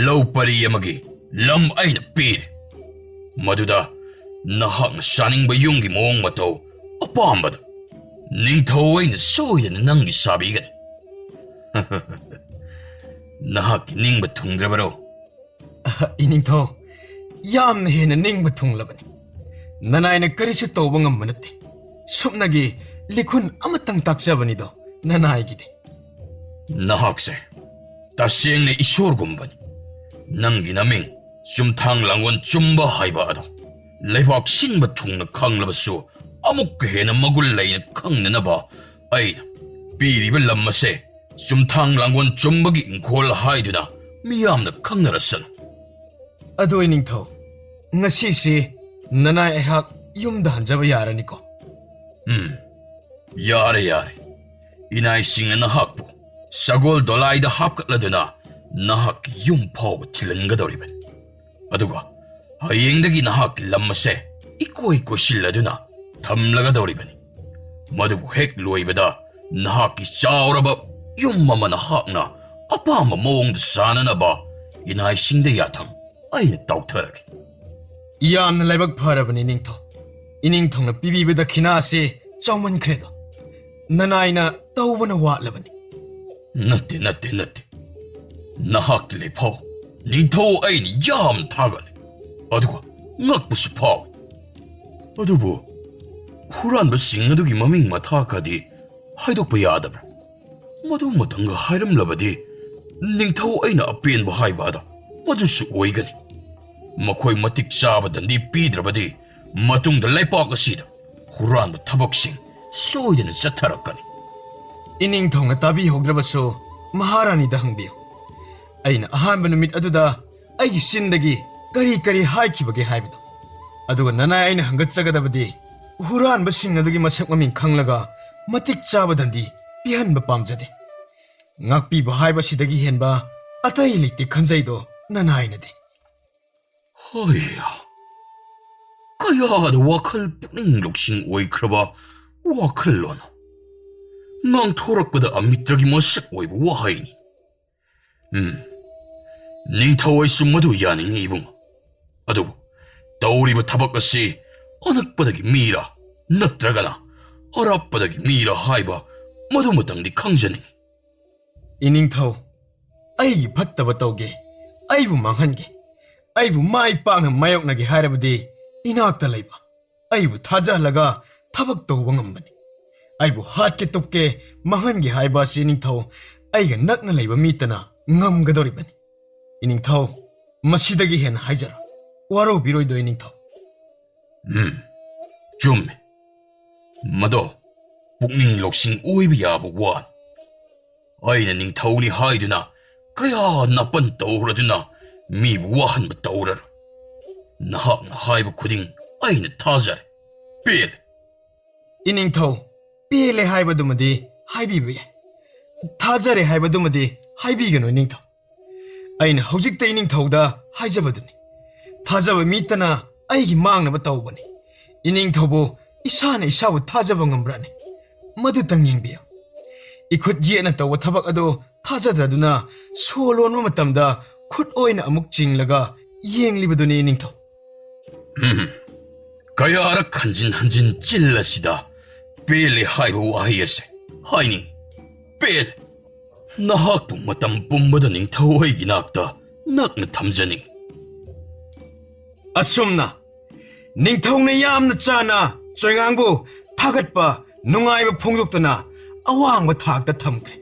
ꯂꯧ ꯄꯔꯤ ꯑꯃꯒꯤ ꯂꯝ ꯑꯩꯅ ꯄꯤꯔꯦ꯫ ꯃꯗꯨꯗ ꯅꯍꯥꯛꯅ ꯁꯥꯅꯤꯡꯕ ꯌꯨꯝꯒꯤ ꯃꯑꯣꯡ ꯃꯇꯧ ꯑꯄꯥꯝꯕꯗ ꯅꯤꯡꯊꯧ ꯑꯩꯅ ꯁꯣꯏꯗꯅ ꯅꯪꯒꯤ ꯁꯥꯕꯤꯒꯅꯤ꯫" ꯅꯍꯥꯛꯀꯤ ꯅꯤꯡꯕ ꯊꯨꯡꯗ꯭ꯔꯕꯔꯣ? ꯑꯍ, ꯏꯅꯤꯡꯊꯧ, ꯌꯥꯝꯅ ꯍꯦꯟꯅ ꯅꯤꯡꯕ ꯊꯨꯡꯂꯕꯅꯤ꯫ ꯅꯅꯥꯏꯅ ꯀꯔꯤꯁꯨ ꯇꯧꯕ ꯉꯝꯕ ꯅꯠꯇꯦ꯫ ꯁꯨꯞꯅꯒꯤ ꯂꯤꯈꯨꯟ ꯑꯃꯇꯪ ꯇꯥꯛꯆꯕꯅꯤꯗꯣ ꯅꯅꯥꯏꯒꯤꯗꯤ꯫ ꯅꯍꯥꯛꯁꯦ ꯇꯁꯦꯡꯅ ꯏꯁꯣꯔꯒꯨꯝꯕꯅꯤ꯫ ꯅꯪꯒꯤ ꯅꯃꯤꯡ ꯆꯨꯝꯊꯥꯡ ꯂꯥꯡꯒꯣꯜ ꯆꯨꯝꯕ ꯍꯥꯏꯕ ꯑꯗꯣ ꯂꯩꯕꯥꯛ ꯁꯤꯟꯕ ꯊꯨꯡꯅ ꯈꯪꯂꯕꯁꯨ, ꯑꯃꯨꯛꯀ ꯍꯦꯟꯅ ꯃꯒꯨꯟ ꯂꯩꯅ ꯈꯪꯅꯅꯕ ꯑꯩꯅ ꯄꯤꯔꯤꯕ ꯂꯝ ꯑꯁꯦ ꯆꯨꯝꯊꯥꯡ ꯂꯥꯡꯒꯣꯜ ꯆꯨꯝꯕꯒꯤ ꯏꯪꯈꯣꯜ ꯍꯥꯏꯗꯨꯅ ꯃꯤꯌꯥꯝꯅ ꯈꯪꯅꯔꯁꯅꯨ꯫ ꯑꯗꯨ ꯏꯅꯤꯡꯊꯧ, ꯉꯁꯤꯁꯤ ꯅꯅꯥꯏ ꯑꯩꯍꯥꯛ ꯌꯨꯝꯗ ꯍꯟꯖꯕ ꯌꯥꯔꯅꯤꯀꯣ? ꯎꯝ, ꯌꯥꯔꯦ, ꯌꯥꯔꯦ꯫ ꯏꯅꯥꯏꯁꯤꯡꯅ ꯅꯍꯥꯛꯄꯨ ꯁꯒꯣꯜ ꯗꯣꯂꯥꯏꯗ ꯍꯥꯞꯀꯠꯂꯗꯨꯅ ꯅꯍꯥꯛꯀꯤ ꯌꯨꯝ ꯐꯥꯎꯕ ꯊꯤꯜꯍꯟꯒꯗꯧꯔꯤꯕꯅꯤ꯫ ꯑꯗꯨꯒ ꯍꯌꯦꯡꯗꯒꯤ ꯅꯍꯥꯛꯀꯤ ꯂꯝ ꯑꯁꯦ ꯏꯀꯣꯏ ꯀꯣꯏꯁꯤꯜꯂꯗꯨꯅ ꯊꯝꯂꯒꯗꯧꯔꯤꯕꯅꯤ꯫ ꯃꯗꯨꯕꯨ ꯍꯦꯛ ꯂꯣꯏꯕꯗ ꯅꯍꯥꯛꯀꯤ ꯆꯥꯎꯔꯕ ꯌꯨꯝ ꯑꯃ ꯅꯍꯥꯛꯅ ꯑꯄꯥꯝꯕ ꯃꯑꯣꯡꯗ ꯁꯥꯅꯅꯕ ꯏꯅꯥꯏꯁꯤꯡꯗ ꯌꯥꯊꯪ ꯑꯩꯅ ꯇꯧꯊꯔꯒꯦ꯫ ꯌꯥꯝꯅ ꯂꯥꯏꯕꯛ ꯐꯔꯕꯅꯤ ꯏꯅꯤꯡꯊꯧ꯫ ꯏꯅꯤꯡꯊꯧꯅ ꯄꯤꯕꯤꯕ ꯗꯈꯤꯅꯥ ꯑꯁꯤ ꯆꯥꯎꯃꯟꯈ꯭ꯔꯦꯗꯣ꯫ ꯅꯅꯥꯏꯅ ꯇꯧꯕꯅ ꯋꯥꯠꯂꯕꯅꯤ꯫ ꯅꯠꯇꯦ, ꯅꯠꯇꯦ, ꯅꯠꯇꯦ꯫ ꯅꯍꯥꯛꯀꯤ ꯂꯩꯐꯥꯎ ꯅꯤꯡꯊꯧ ꯑꯩꯅ ꯌꯥꯝꯅ ꯊꯥꯒꯠꯂꯤ, ꯑꯗꯨꯒ ꯉꯛꯄꯁꯨ ꯐꯥꯎꯏ꯫ ꯑꯗꯨꯕꯨ ꯍꯨꯔꯥꯟꯕꯁꯤꯡ ꯑꯗꯨꯒꯤ ꯃꯃꯤꯡ ꯃꯊꯥ ꯈꯔꯗꯤ ꯍꯥꯏꯗꯣꯛꯄ ꯌꯥꯗꯕ꯭ꯔꯥ? ꯃꯗꯨꯃꯇꯪꯒ ꯍꯥꯏꯔꯝꯂꯕꯗꯤ ꯅꯤꯡꯊꯧ ꯑꯩꯅ ꯑꯄꯦꯟꯕ ꯍꯥꯏꯕ ꯑꯗꯣ ꯃꯗꯨꯁꯨ ꯑꯣꯏꯒꯅꯤ꯫ ꯃꯈꯣꯏ ꯃꯇꯤꯛ ꯆꯥꯕ ꯗꯟꯗꯤ ꯄꯤꯗ꯭ꯔꯕꯗꯤ ꯃꯇꯨꯡꯗ ꯂꯩꯄꯥꯛ ꯑꯁꯤꯗ ꯍꯨꯔꯥꯟꯕ ꯊꯕꯛꯁꯤꯡ ꯁꯣꯏꯗꯅ ꯆꯠꯊꯔꯛꯀꯅꯤ꯫ ꯏꯅꯤꯡꯊꯧꯅ ꯇꯥꯕꯤꯍꯧꯗ꯭ꯔꯕꯁꯨ ꯃꯍꯥꯔꯥꯅꯤꯗ ꯍꯪꯕꯤꯌꯨ꯫ ꯑꯩꯅ ꯑꯍꯥꯟꯕ ꯅꯨꯃꯤꯠ ꯑꯗꯨꯗ ꯑꯩꯒꯤ ꯆꯤꯟꯗꯒꯤ ꯀꯔꯤ ꯀꯔꯤ ꯍꯥꯏꯈꯤꯕꯒꯦ ꯍꯥꯏꯕꯗꯣ꯫ ꯑꯗꯨꯒ ꯅꯅꯥꯏ ꯑꯩꯅ ꯍꯪꯒꯠꯆꯒꯗꯕꯗꯤ ꯍꯨꯔꯥꯟꯕꯁꯤꯡ ꯑꯗꯨꯒꯤ ꯃꯁꯛ ꯃꯃꯤꯡ ꯈꯪꯂꯒ ꯃꯇꯤꯛ ꯆꯥꯕ ꯗꯟꯗꯤ ꯄꯤꯍꯟꯕ ꯄꯥꯝꯖꯗꯦ꯫ ꯉꯥꯛꯄꯤꯕ ꯍꯥꯏꯕꯁꯤꯗꯒꯤ ꯍꯦꯟꯕ ꯑꯇꯩ ꯂꯩꯇꯦ ꯈꯟꯖꯩꯗꯣ ꯅꯅꯥꯏꯅꯗꯤ꯫ ꯍꯣꯏ, ꯀꯌꯥꯗ ꯋꯥꯈꯜ ꯄꯨꯛꯅꯤꯡ ꯂꯧꯁꯤꯡ ꯑꯣꯏꯈ꯭ꯔꯕ ꯋꯥꯈꯜꯂꯣꯟ꯫ ꯉꯥꯡꯊꯣꯔꯛꯄꯗ ꯑꯃꯤꯇ꯭ꯔꯒꯤ ꯃꯁꯛ ꯑꯣꯏꯕ ꯋꯥꯍꯩꯅꯤ꯫ ꯎꯝ, ꯅꯤꯡꯊꯧ ꯑꯩꯁꯨ ꯃꯗꯨ ꯌꯥꯅꯤꯡꯏ ꯏꯕꯨꯡ꯫ ꯑꯗꯨꯕꯨ ꯇꯧꯔꯤꯕ ꯊꯕꯛ ꯑꯁꯤ ꯑꯅꯛꯄꯗꯒꯤ ꯃꯤꯔꯥ ꯅꯠꯇ꯭ꯔꯒꯅ ꯑꯔꯥꯞꯄꯗꯒꯤ ꯃꯤꯔꯥ ꯍꯥꯏꯕ ꯃꯗꯨꯃꯇꯪꯗꯤ ꯈꯪꯖꯅꯤꯡꯏ꯫ ꯏꯅꯤꯡꯊꯧ, ꯑꯩꯒꯤ ꯐꯠꯇꯕ ꯇꯧꯒꯦ, ꯑꯩꯕꯨ ꯃꯥꯡꯍꯟꯒꯦ, ꯑꯩꯕꯨ ꯃꯥꯏ ꯄꯥꯛꯅ ꯃꯥꯌꯣꯛꯅꯒꯦ ꯍꯥꯏꯔꯕꯗꯤ ꯏꯅꯥꯛꯇ ꯂꯩꯕ, ꯑꯩꯕꯨ ꯊꯥꯖꯍꯜꯂꯒ ꯊꯕꯛ ꯇꯧꯕ ꯉꯝꯕꯅꯤ꯫ ꯑꯩꯕꯨ ꯍꯥꯠꯀꯦ ꯇꯨꯞꯀꯦ ꯃꯥꯡꯍꯟꯒꯦ ꯍꯥꯏꯕ ꯑꯁꯤ ꯏꯅꯤꯡꯊꯧ ꯑꯩꯒ ꯅꯛꯅ ꯂꯩꯕ ꯃꯤꯇꯅ ꯉꯝꯒꯗꯧꯔꯤꯕꯅꯤ꯫ ꯏꯅꯤꯡꯊꯧ, ꯃꯁꯤꯗꯒꯤ ꯍꯦꯟꯅ ꯍꯥꯏꯖꯔꯣ, ꯋꯥꯔꯧꯕꯤꯔꯣꯏꯗꯣ ꯏꯅꯤꯡꯊꯧ꯫ ꯎꯝ, ꯆꯨꯝꯃꯦ꯫ ꯃꯗꯣ ꯄꯨꯛꯅꯤꯡ ꯂꯧꯁꯤꯡ ꯑꯣꯏꯕ ꯌꯥꯕ ꯋꯥꯅꯤ꯫ ꯑꯩꯅ ꯅꯤꯡꯊꯧꯅꯤ ꯍꯥꯏꯗꯨꯅ ꯀꯌꯥ ꯅꯥꯄꯟ ꯇꯧꯔꯗꯨꯅ ꯃꯤꯕꯨ ꯋꯥꯍꯟꯕ ꯇꯧꯔꯔꯣꯏ꯫ ꯅꯍꯥꯛꯅ ꯍꯥꯏꯕ ꯈꯨꯗꯤꯡ ꯑꯩꯅ ꯊꯥꯖꯔꯦ꯫ ꯄꯦꯜꯂꯦ꯫ ꯏꯅꯤꯡꯊꯧ, ꯄꯦꯜꯂꯦ ꯍꯥꯏꯕꯗꯨꯃꯗꯤ ꯍꯥꯏꯕꯤꯕ ꯌꯥꯏ, ꯊꯥꯖꯔꯦ ꯍꯥꯏꯕꯗꯨꯃꯗꯤ ꯍꯥꯏꯕꯤꯒꯅꯨ ꯏꯅꯤꯡꯊꯧ꯫ ꯑꯩꯅ ꯍꯧꯖꯤꯛꯇ ꯏꯅꯤꯡꯊꯧꯗ ꯍꯥꯏꯖꯕꯗꯨꯅꯤ, ꯊꯥꯖꯕ ꯃꯤꯇꯅ ꯑꯩꯒꯤ ꯃꯥꯡꯅꯕ ꯇꯧꯕꯅꯤ꯫ ꯏꯅꯤꯡꯊꯧꯕꯨ ꯏꯁꯥꯅ ꯏꯁꯥꯕꯨ ꯊꯥꯖꯕ ꯉꯝꯕ꯭ꯔꯥꯅꯦ? ꯃꯗꯨꯇꯪ ꯌꯦꯡꯕꯤꯌꯨ꯫ ꯏꯈꯨꯠ ꯌꯦꯠꯅ ꯇꯧꯕ ꯊꯕꯛ ꯑꯗꯨ ꯊꯥꯖꯗ꯭ꯔꯗꯨꯅ ꯁꯣ ꯂꯣꯟꯕ ꯃꯇꯝꯗ ꯈꯨꯠ ꯑꯣꯏꯅ ꯑꯃꯨꯛ ꯆꯤꯡꯂꯒ ꯌꯦꯡꯂꯤꯕꯗꯨꯅꯤ ꯏꯅꯤꯡꯊꯧ꯫ ꯎꯝ, ꯀꯌꯥꯔꯛ ꯍꯟꯖꯤꯟ ꯍꯟꯖꯤꯟ ꯆꯤꯜ ꯑꯁꯤꯗ ꯄꯦꯜꯂꯦ ꯍꯥꯏꯕ ꯋꯥꯍꯩ ꯑꯁꯦ ꯍꯥꯏꯅꯤꯡꯏ꯫ ꯄꯦꯜꯂꯦ꯫ ꯅꯍꯥꯛꯄꯨ ꯃꯇꯝ ꯄꯨꯝꯕꯗ ꯅꯤꯡꯊꯧ ꯑꯩꯒꯤ ꯅꯥꯛꯇ ꯅꯛꯅ ꯊꯝꯖꯅꯤꯡꯏ꯫ ꯑꯁꯨꯝꯅ ꯅꯤꯡꯊꯧꯅ ꯌꯥꯝꯅ ꯆꯥꯅ ꯆꯣꯏꯉꯥꯡꯕꯨ ꯊꯥꯒꯠꯄ ꯅꯨꯡꯉꯥꯏꯕ ꯐꯣꯡꯗꯣꯛꯇꯨꯅ ꯑꯋꯥꯡꯕ ꯊꯥꯛꯇ ꯊꯝꯈ꯭ꯔꯦ꯫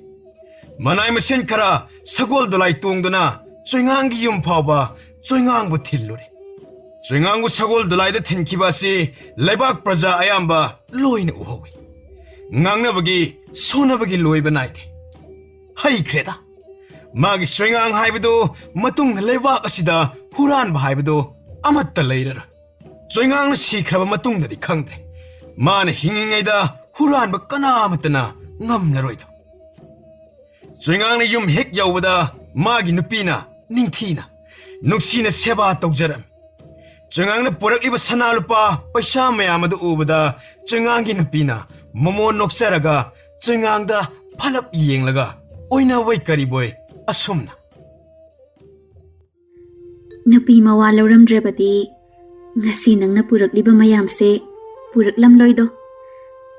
ꯃꯅꯥꯏ ꯃꯁꯤꯟ ꯈꯔ ꯁꯒꯣꯜ ꯗꯣꯂꯥꯏ ꯇꯣꯡꯗꯨꯅ ꯆꯣꯏꯉꯥꯡꯒꯤ ꯌꯨꯝ ꯐꯥꯎꯕ ꯆꯣꯏꯉꯥꯡꯕꯨ ꯊꯤꯜꯂꯨꯔꯦ꯫ ꯆꯣꯏꯉꯥꯡꯕꯨ ꯁꯒꯣꯜ ꯗꯣꯂꯥꯏꯗ ꯊꯤꯟꯈꯤꯕ ꯑꯁꯤ ꯂꯩꯕꯥꯛ ꯄ꯭ꯔꯖꯥ ꯑꯌꯥꯝꯕ ꯂꯣꯏꯅ ꯎꯍꯧꯏ꯫ ꯉꯥꯡꯅꯕꯒꯤ ꯁꯣꯟꯅꯕꯒꯤ ꯂꯣꯏꯕ ꯅꯥꯏꯗꯦ꯫ ꯍꯩꯈ꯭ꯔꯦꯗ꯫ ꯃꯥꯒꯤ ꯆꯣꯏꯉꯥꯡ ꯍꯥꯏꯕꯗꯨ ꯃꯇꯨꯡꯗ ꯂꯩꯕꯥꯛ ꯑꯁꯤꯗ ꯍꯨꯔꯥꯟꯕ ꯍꯥꯏꯕꯗꯨ ꯑꯃꯠꯇ ꯂꯩꯔꯔꯣꯏ꯫ ꯆꯣꯏꯉꯥꯡꯅ ꯁꯤꯈ꯭ꯔꯕ ꯃꯇꯨꯡꯗꯗꯤ ꯈꯪꯗ꯭ꯔꯦ꯫ ꯃꯥꯅ ꯍꯤꯡꯉꯤꯉꯩꯗ ꯍꯨꯔꯥꯟꯕ ꯀꯅꯥ ꯑꯃꯠꯇꯅ ꯉꯝꯂꯔꯣꯏꯗꯣ꯫ ꯆꯣꯏꯉꯥꯡꯅ ꯌꯨꯝ ꯍꯦꯛ ꯌꯧꯕꯗ ꯃꯥꯒꯤ ꯅꯨꯄꯤꯅ ꯅꯤꯡꯊꯤꯅ, ꯅꯨꯡꯁꯤꯅ ꯁꯦꯕꯥ ꯇꯧꯖꯔꯝꯃꯤ꯫ ꯆꯣꯏꯉꯥꯡꯅ ꯄꯨꯔꯛꯂꯤꯕ ꯁꯅꯥ ꯂꯨꯄꯥ ꯄꯩꯁꯥ ꯃꯌꯥꯝ ꯑꯗꯨ ꯎꯕꯗ ꯆꯣꯏꯉꯥꯡꯒꯤ ꯅꯨꯄꯤꯅ ꯃꯃꯣꯟ ꯅꯣꯛꯆꯔꯒ ꯆꯣꯏꯉꯥꯡꯗ ꯐꯂꯞ ꯌꯦꯡꯂꯒ ꯑꯣꯏꯅꯕꯣꯏ ꯀꯔꯤꯕꯣꯏ ꯑꯁꯨꯝꯅ꯫ ꯅꯨꯄꯤ ꯃꯋꯥ ꯂꯧꯔꯝꯗ꯭ꯔꯕꯗꯤ ꯉꯁꯤ ꯅꯪꯅ ꯄꯨꯔꯛꯂꯤꯕ ꯃꯌꯥꯝꯁꯦ ꯄꯨꯔꯛꯂꯝꯂꯣꯏꯗꯣ꯫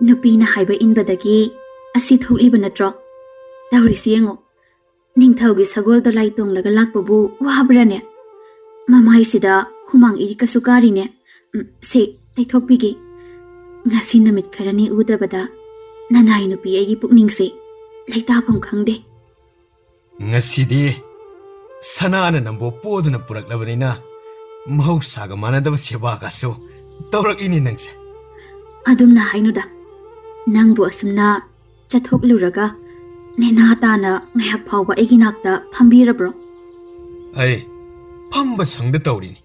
ꯅꯨꯄꯤꯅ ꯍꯥꯏꯕ ꯏꯟꯕꯗꯒꯤ ꯑꯁꯤ ꯊꯣꯛꯂꯤꯕ ꯅꯠꯇ꯭ꯔꯣ? ꯇꯧꯔꯤꯁꯤ ꯌꯦꯡꯉꯣ꯫ ꯅꯤꯡꯊꯧꯒꯤ ꯁꯒꯣꯜꯗꯣ ꯂꯥꯏ ꯇꯣꯡꯂꯒ ꯂꯥꯛꯄꯕꯨ ꯋꯥꯕ꯭ꯔꯥꯅꯦ? ꯃꯃꯥꯏꯁꯤꯗ ꯍꯨꯃꯥꯡ ꯏꯔꯤꯛꯀꯁꯨ ꯀꯥꯔꯤꯅꯦ꯫ ꯎꯝ, ꯁꯦ, ꯇꯩꯊꯣꯛꯄꯤꯒꯦ꯫ ꯉꯁꯤ ꯅꯨꯃꯤꯠ ꯈꯔꯅꯤ ꯎꯗꯕꯗ ꯅꯅꯥꯏ ꯅꯨꯄꯤ ꯑꯩꯒꯤ ꯄꯨꯛꯅꯤꯡꯁꯦ ꯂꯩꯇꯥꯐꯝ ꯈꯪꯗꯦ꯫ ꯉꯁꯤꯗꯤ ꯁꯅꯥꯅ ꯅꯝꯕꯣ ꯄꯣꯗꯨꯅ ꯄꯨꯔꯛꯂꯕꯅꯤꯅ ꯃꯍꯧꯁꯥꯒ ꯃꯥꯟꯅꯗꯕ ꯁꯦꯕꯥꯒꯁꯨ ꯇꯧꯔꯛꯂꯤꯅꯤ ꯅꯪꯁꯦ꯫ ꯑꯗꯨꯝꯅ ꯍꯥꯏꯅꯨꯗ꯫ ꯅꯪꯕꯨ ꯑꯁꯨꯝꯅ ꯆꯠꯊꯣꯛꯂꯨꯔꯒ ꯅꯦꯅꯥ ꯇꯥꯅ ꯉꯥꯏꯍꯥꯛ ꯐꯥꯎꯕ ꯑꯩꯒꯤ ꯅꯥꯛꯇ ꯐꯝꯕꯤꯔꯕ꯭ꯔꯣ? ꯑꯩ ꯐꯝꯕ ꯁꯪꯗ ꯇꯧꯔꯤꯅꯤ꯫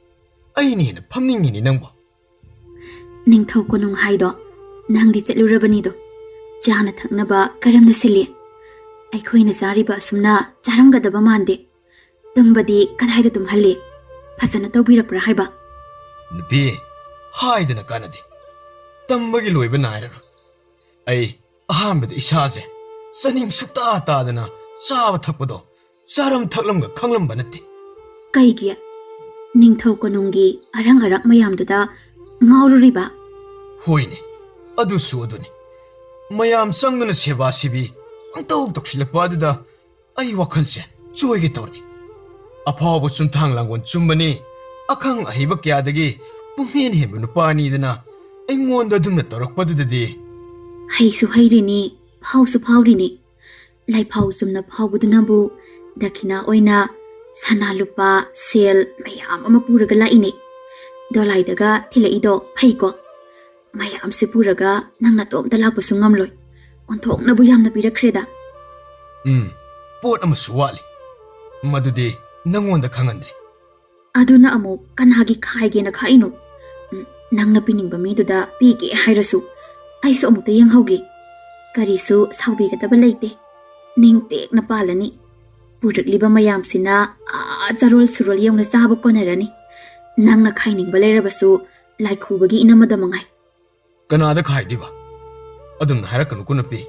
ꯑꯩꯅ ꯍꯦꯟꯅ ꯐꯝꯅꯤꯡꯉꯤꯅꯤ ꯅꯪꯕꯨ꯫ ꯅꯤꯡꯊꯧ ꯀꯣꯅꯨꯡ ꯍꯥꯏꯗꯣ ꯅꯪꯗꯤ ꯆꯠꯂꯨꯔꯕꯅꯤꯗꯣ꯫ ꯆꯥꯅ ꯊꯛꯅꯕ ꯀꯔꯝꯅ ꯁꯤꯜꯂꯤ? ꯑꯩꯈꯣꯏꯅ ꯆꯥꯔꯤꯕ ꯑꯁꯨꯝꯅ ꯆꯥꯔꯝꯒꯗꯕ ꯃꯥꯟꯗꯦ꯫ ꯇꯨꯝꯕꯗꯤ ꯀꯗꯥꯏꯗ ꯇꯨꯝꯍꯜꯂꯤ? ꯐꯖꯅ ꯇꯧꯕꯤꯔꯛꯄ꯭ꯔꯥ ꯍꯥꯏꯕ? ꯅꯨꯄꯤ, ꯍꯥꯏꯗꯅ ꯀꯥꯟꯅꯗꯦ꯫ ꯇꯝꯕꯒꯤ ꯂꯣꯏꯕ ꯅꯥꯏꯔꯔꯣꯏ꯫ ꯑꯩ ꯑꯍꯥꯟꯕꯗ ꯏꯁꯥꯁꯦ ꯆꯥꯅꯤꯡ ꯁꯨꯛꯇꯥ ꯇꯥꯗꯅ ꯆꯥꯕ ꯊꯛꯄꯗꯣ ꯆꯥꯔꯝ ꯊꯛꯂꯝꯒ ꯈꯪꯂꯝꯕ ꯅꯠꯇꯦ꯫ ꯀꯩꯒꯤ? ꯅꯤꯡꯊꯧ ꯀꯣꯅꯨꯡꯒꯤ ꯑꯔꯪ ꯑꯔꯥꯛ ꯃꯌꯥꯝꯗꯨꯗ ꯉꯥꯎꯔꯨꯔꯤꯕ? ꯍꯣꯏꯅꯦ, ꯑꯗꯨꯁꯨ ꯑꯗꯨꯅꯤ꯫ ꯃꯌꯥꯝ ꯆꯪꯗꯨꯅ ꯁꯦꯕꯥ ꯁꯤꯕꯤ ꯄꯪꯇꯧ ꯇꯧꯁꯤꯜꯂꯛꯄ ꯑꯗꯨꯗ ꯑꯩ ꯋꯥꯈꯜꯁꯦ ꯆꯣꯏꯒꯦ ꯇꯧꯔꯛꯏ꯫ ꯑꯐꯥꯎꯕ ꯆꯨꯝꯊꯥꯡ ꯂꯥꯡꯒꯣꯜ ꯆꯨꯝꯕꯅꯤ, ꯑꯈꯪ ꯑꯍꯩꯕ ꯀꯌꯥꯗꯒꯤ ꯄꯨꯡꯍꯦꯟ ꯍꯦꯟꯕ ꯅꯨꯄꯥꯅꯤꯗꯅ ꯑꯩꯉꯣꯟꯗ ꯑꯗꯨꯝꯅ ꯇꯧꯔꯛꯄꯗꯨꯗꯗꯤ꯫ ꯍꯩꯁꯨ ꯍꯩꯔꯤꯅꯤ, ꯐꯥꯎꯁꯨ ꯐꯥꯎꯔꯤꯅꯤ꯫ ꯂꯥꯏꯐꯥꯎ ꯆꯨꯝꯅ ꯐꯥꯎꯕꯗꯨꯅꯕꯨ ꯗꯈꯤꯅꯥ ꯑꯣꯏꯅ ꯁꯅꯥ ꯂꯨꯄꯥ ꯁꯦꯜ ꯃꯌꯥꯝ ꯑꯃ ꯄꯨꯔꯒ ꯂꯥꯛꯏꯅꯦ꯫ ꯗꯣꯂꯥꯏꯗꯒ ꯊꯤꯜꯂꯛꯏꯗꯣ ꯐꯩꯀꯣ꯫ ꯃꯌꯥꯝꯁꯦ ꯄꯨꯔꯒ ꯅꯪ ꯅꯇꯣꯝꯇ ꯂꯥꯛꯄꯁꯨ ꯉꯝꯂꯣꯏ꯫ ꯑꯣꯟꯊꯣꯛꯅꯕꯨ ꯌꯥꯝꯅ ꯄꯤꯔꯛꯈ꯭ꯔꯦꯗ꯫ ꯎꯝ, ꯄꯣꯠ ꯑꯃꯁꯨ ꯋꯥꯠꯂꯤ꯫ ꯃꯗꯨꯗꯤ ꯅꯪꯉꯣꯟꯗ ꯈꯪꯍꯟꯗ꯭ꯔꯤ꯫ ꯑꯗꯨꯅ ꯑꯃꯨꯛ ꯀꯅꯥꯒꯤ ꯈꯥꯏꯒꯦꯅ ꯈꯥꯛꯏꯅꯣ? ꯎꯝ, ꯅꯪꯅ ꯄꯤꯅꯤꯡꯕ ꯃꯤꯗꯨꯗ ꯄꯤꯒꯦ ꯍꯥꯏꯔꯁꯨ ꯑꯩꯁꯨ ꯑꯃꯨꯛꯇ ꯌꯦꯡꯍꯧꯒꯦ꯫ ꯀꯔꯤꯁꯨ ꯁꯥꯎꯕꯤꯒꯗꯕ ꯂꯩꯇꯦ꯫ ꯅꯤꯡ ꯇꯦꯛꯅ ꯄꯥꯜꯂꯅꯤ꯫ ꯄꯨꯔꯛꯂꯤꯕ ꯃꯌꯥꯝꯁꯤꯅ ꯑꯥ ꯆꯔꯣꯜ ꯁꯨꯔꯣꯜ ꯌꯧꯅ ꯆꯥꯕ ꯀꯣꯟꯅꯔꯅꯤ꯫ ꯅꯪꯅ ꯈꯥꯏꯅꯤꯡꯕ ꯂꯩꯔꯕꯁꯨ ꯂꯥꯏꯈꯨꯕꯒꯤ ꯏꯅꯝꯃꯗ ꯃꯉꯥꯏ꯫ ꯀꯅꯥꯗ ꯈꯥꯏꯗꯣꯏꯕ? ꯑꯗꯨꯝꯅ ꯍꯥꯏꯔꯛꯀꯅꯨꯀꯣ ꯅꯨꯄꯤ꯫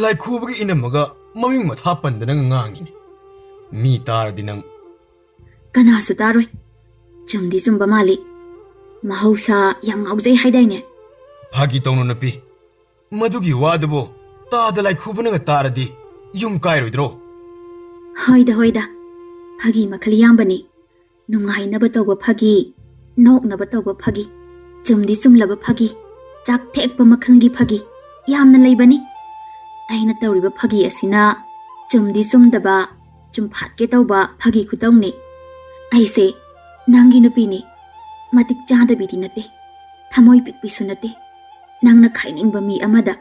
ꯂꯥꯏꯈꯨꯕꯒꯤ ꯏꯅꯝꯃꯒ ꯃꯃꯤꯡ ꯃꯊꯥ ꯄꯟꯗꯅ ꯉꯥꯡꯉꯤꯅꯦ꯫ ꯃꯤ ꯇꯥꯔꯗꯤ ꯅꯪ꯫ ꯀꯅꯥꯁꯨ ꯇꯥꯔꯣꯏ꯫ ꯆꯨꯝꯗꯤ ꯆꯨꯝꯕ ꯃꯥꯜꯂꯤ꯫ ꯃꯍꯧꯁꯥ ꯌꯥꯝ ꯉꯥꯎꯖꯩ ꯍꯥꯏꯗꯥꯏꯅꯦ? ꯐꯥꯒꯤ ꯇꯧꯅꯨ ꯅꯨꯄꯤ꯫ ꯃꯗꯨꯒꯤ ꯋꯥꯗꯨꯕꯨ ꯇꯥꯗ ꯂꯥꯏꯈꯨꯕꯅꯒ ꯇꯥꯔꯗꯤ ꯌꯨꯝ ꯀꯥꯏꯔꯣꯏꯗ꯭ꯔꯣ? ꯍꯣꯏꯗ, ꯍꯣꯏꯗ, ꯐꯥꯒꯤ ꯃꯈꯜ ꯌꯥꯝꯕꯅꯤ꯫ ꯅꯨꯡꯉꯥꯏꯅꯕ ꯇꯧꯕ ꯐꯥꯒꯤ, ꯅꯣꯛꯅꯕ ꯇꯧꯕ ꯐꯥꯒꯤ, ꯆꯨꯝꯗꯤ ꯆꯨꯝꯂꯕ ꯐꯥꯒꯤ, ꯆꯥꯛ ꯊꯦꯛꯄ ꯃꯈꯜꯒꯤ ꯐꯥꯒꯤ ꯌꯥꯝꯅ ꯂꯩꯕꯅꯤ꯫ ꯑꯩꯅ ꯇꯧꯔꯤꯕ ꯐꯥꯒꯤ ꯑꯁꯤꯅ ꯆꯨꯝꯗꯤ ꯆꯨꯝꯗꯕ, ꯆꯨꯝꯐꯥꯠꯀꯦ ꯇꯧꯕ ꯐꯥꯒꯤ ꯈꯨꯇꯧꯅꯤ꯫ ꯑꯩꯁꯦ ꯅꯪꯒꯤ ꯅꯨꯄꯤꯅꯤ, ꯃꯇꯤꯛ ꯆꯥꯗꯕꯤꯗꯤ ꯅꯠꯇꯦ, ꯊꯃꯣꯏ ꯄꯤꯛꯄꯤꯁꯨ ꯅꯠꯇꯦ꯫ ꯅꯪꯅ ꯈꯥꯏꯅꯤꯡꯕ ꯃꯤ ꯑꯃꯗ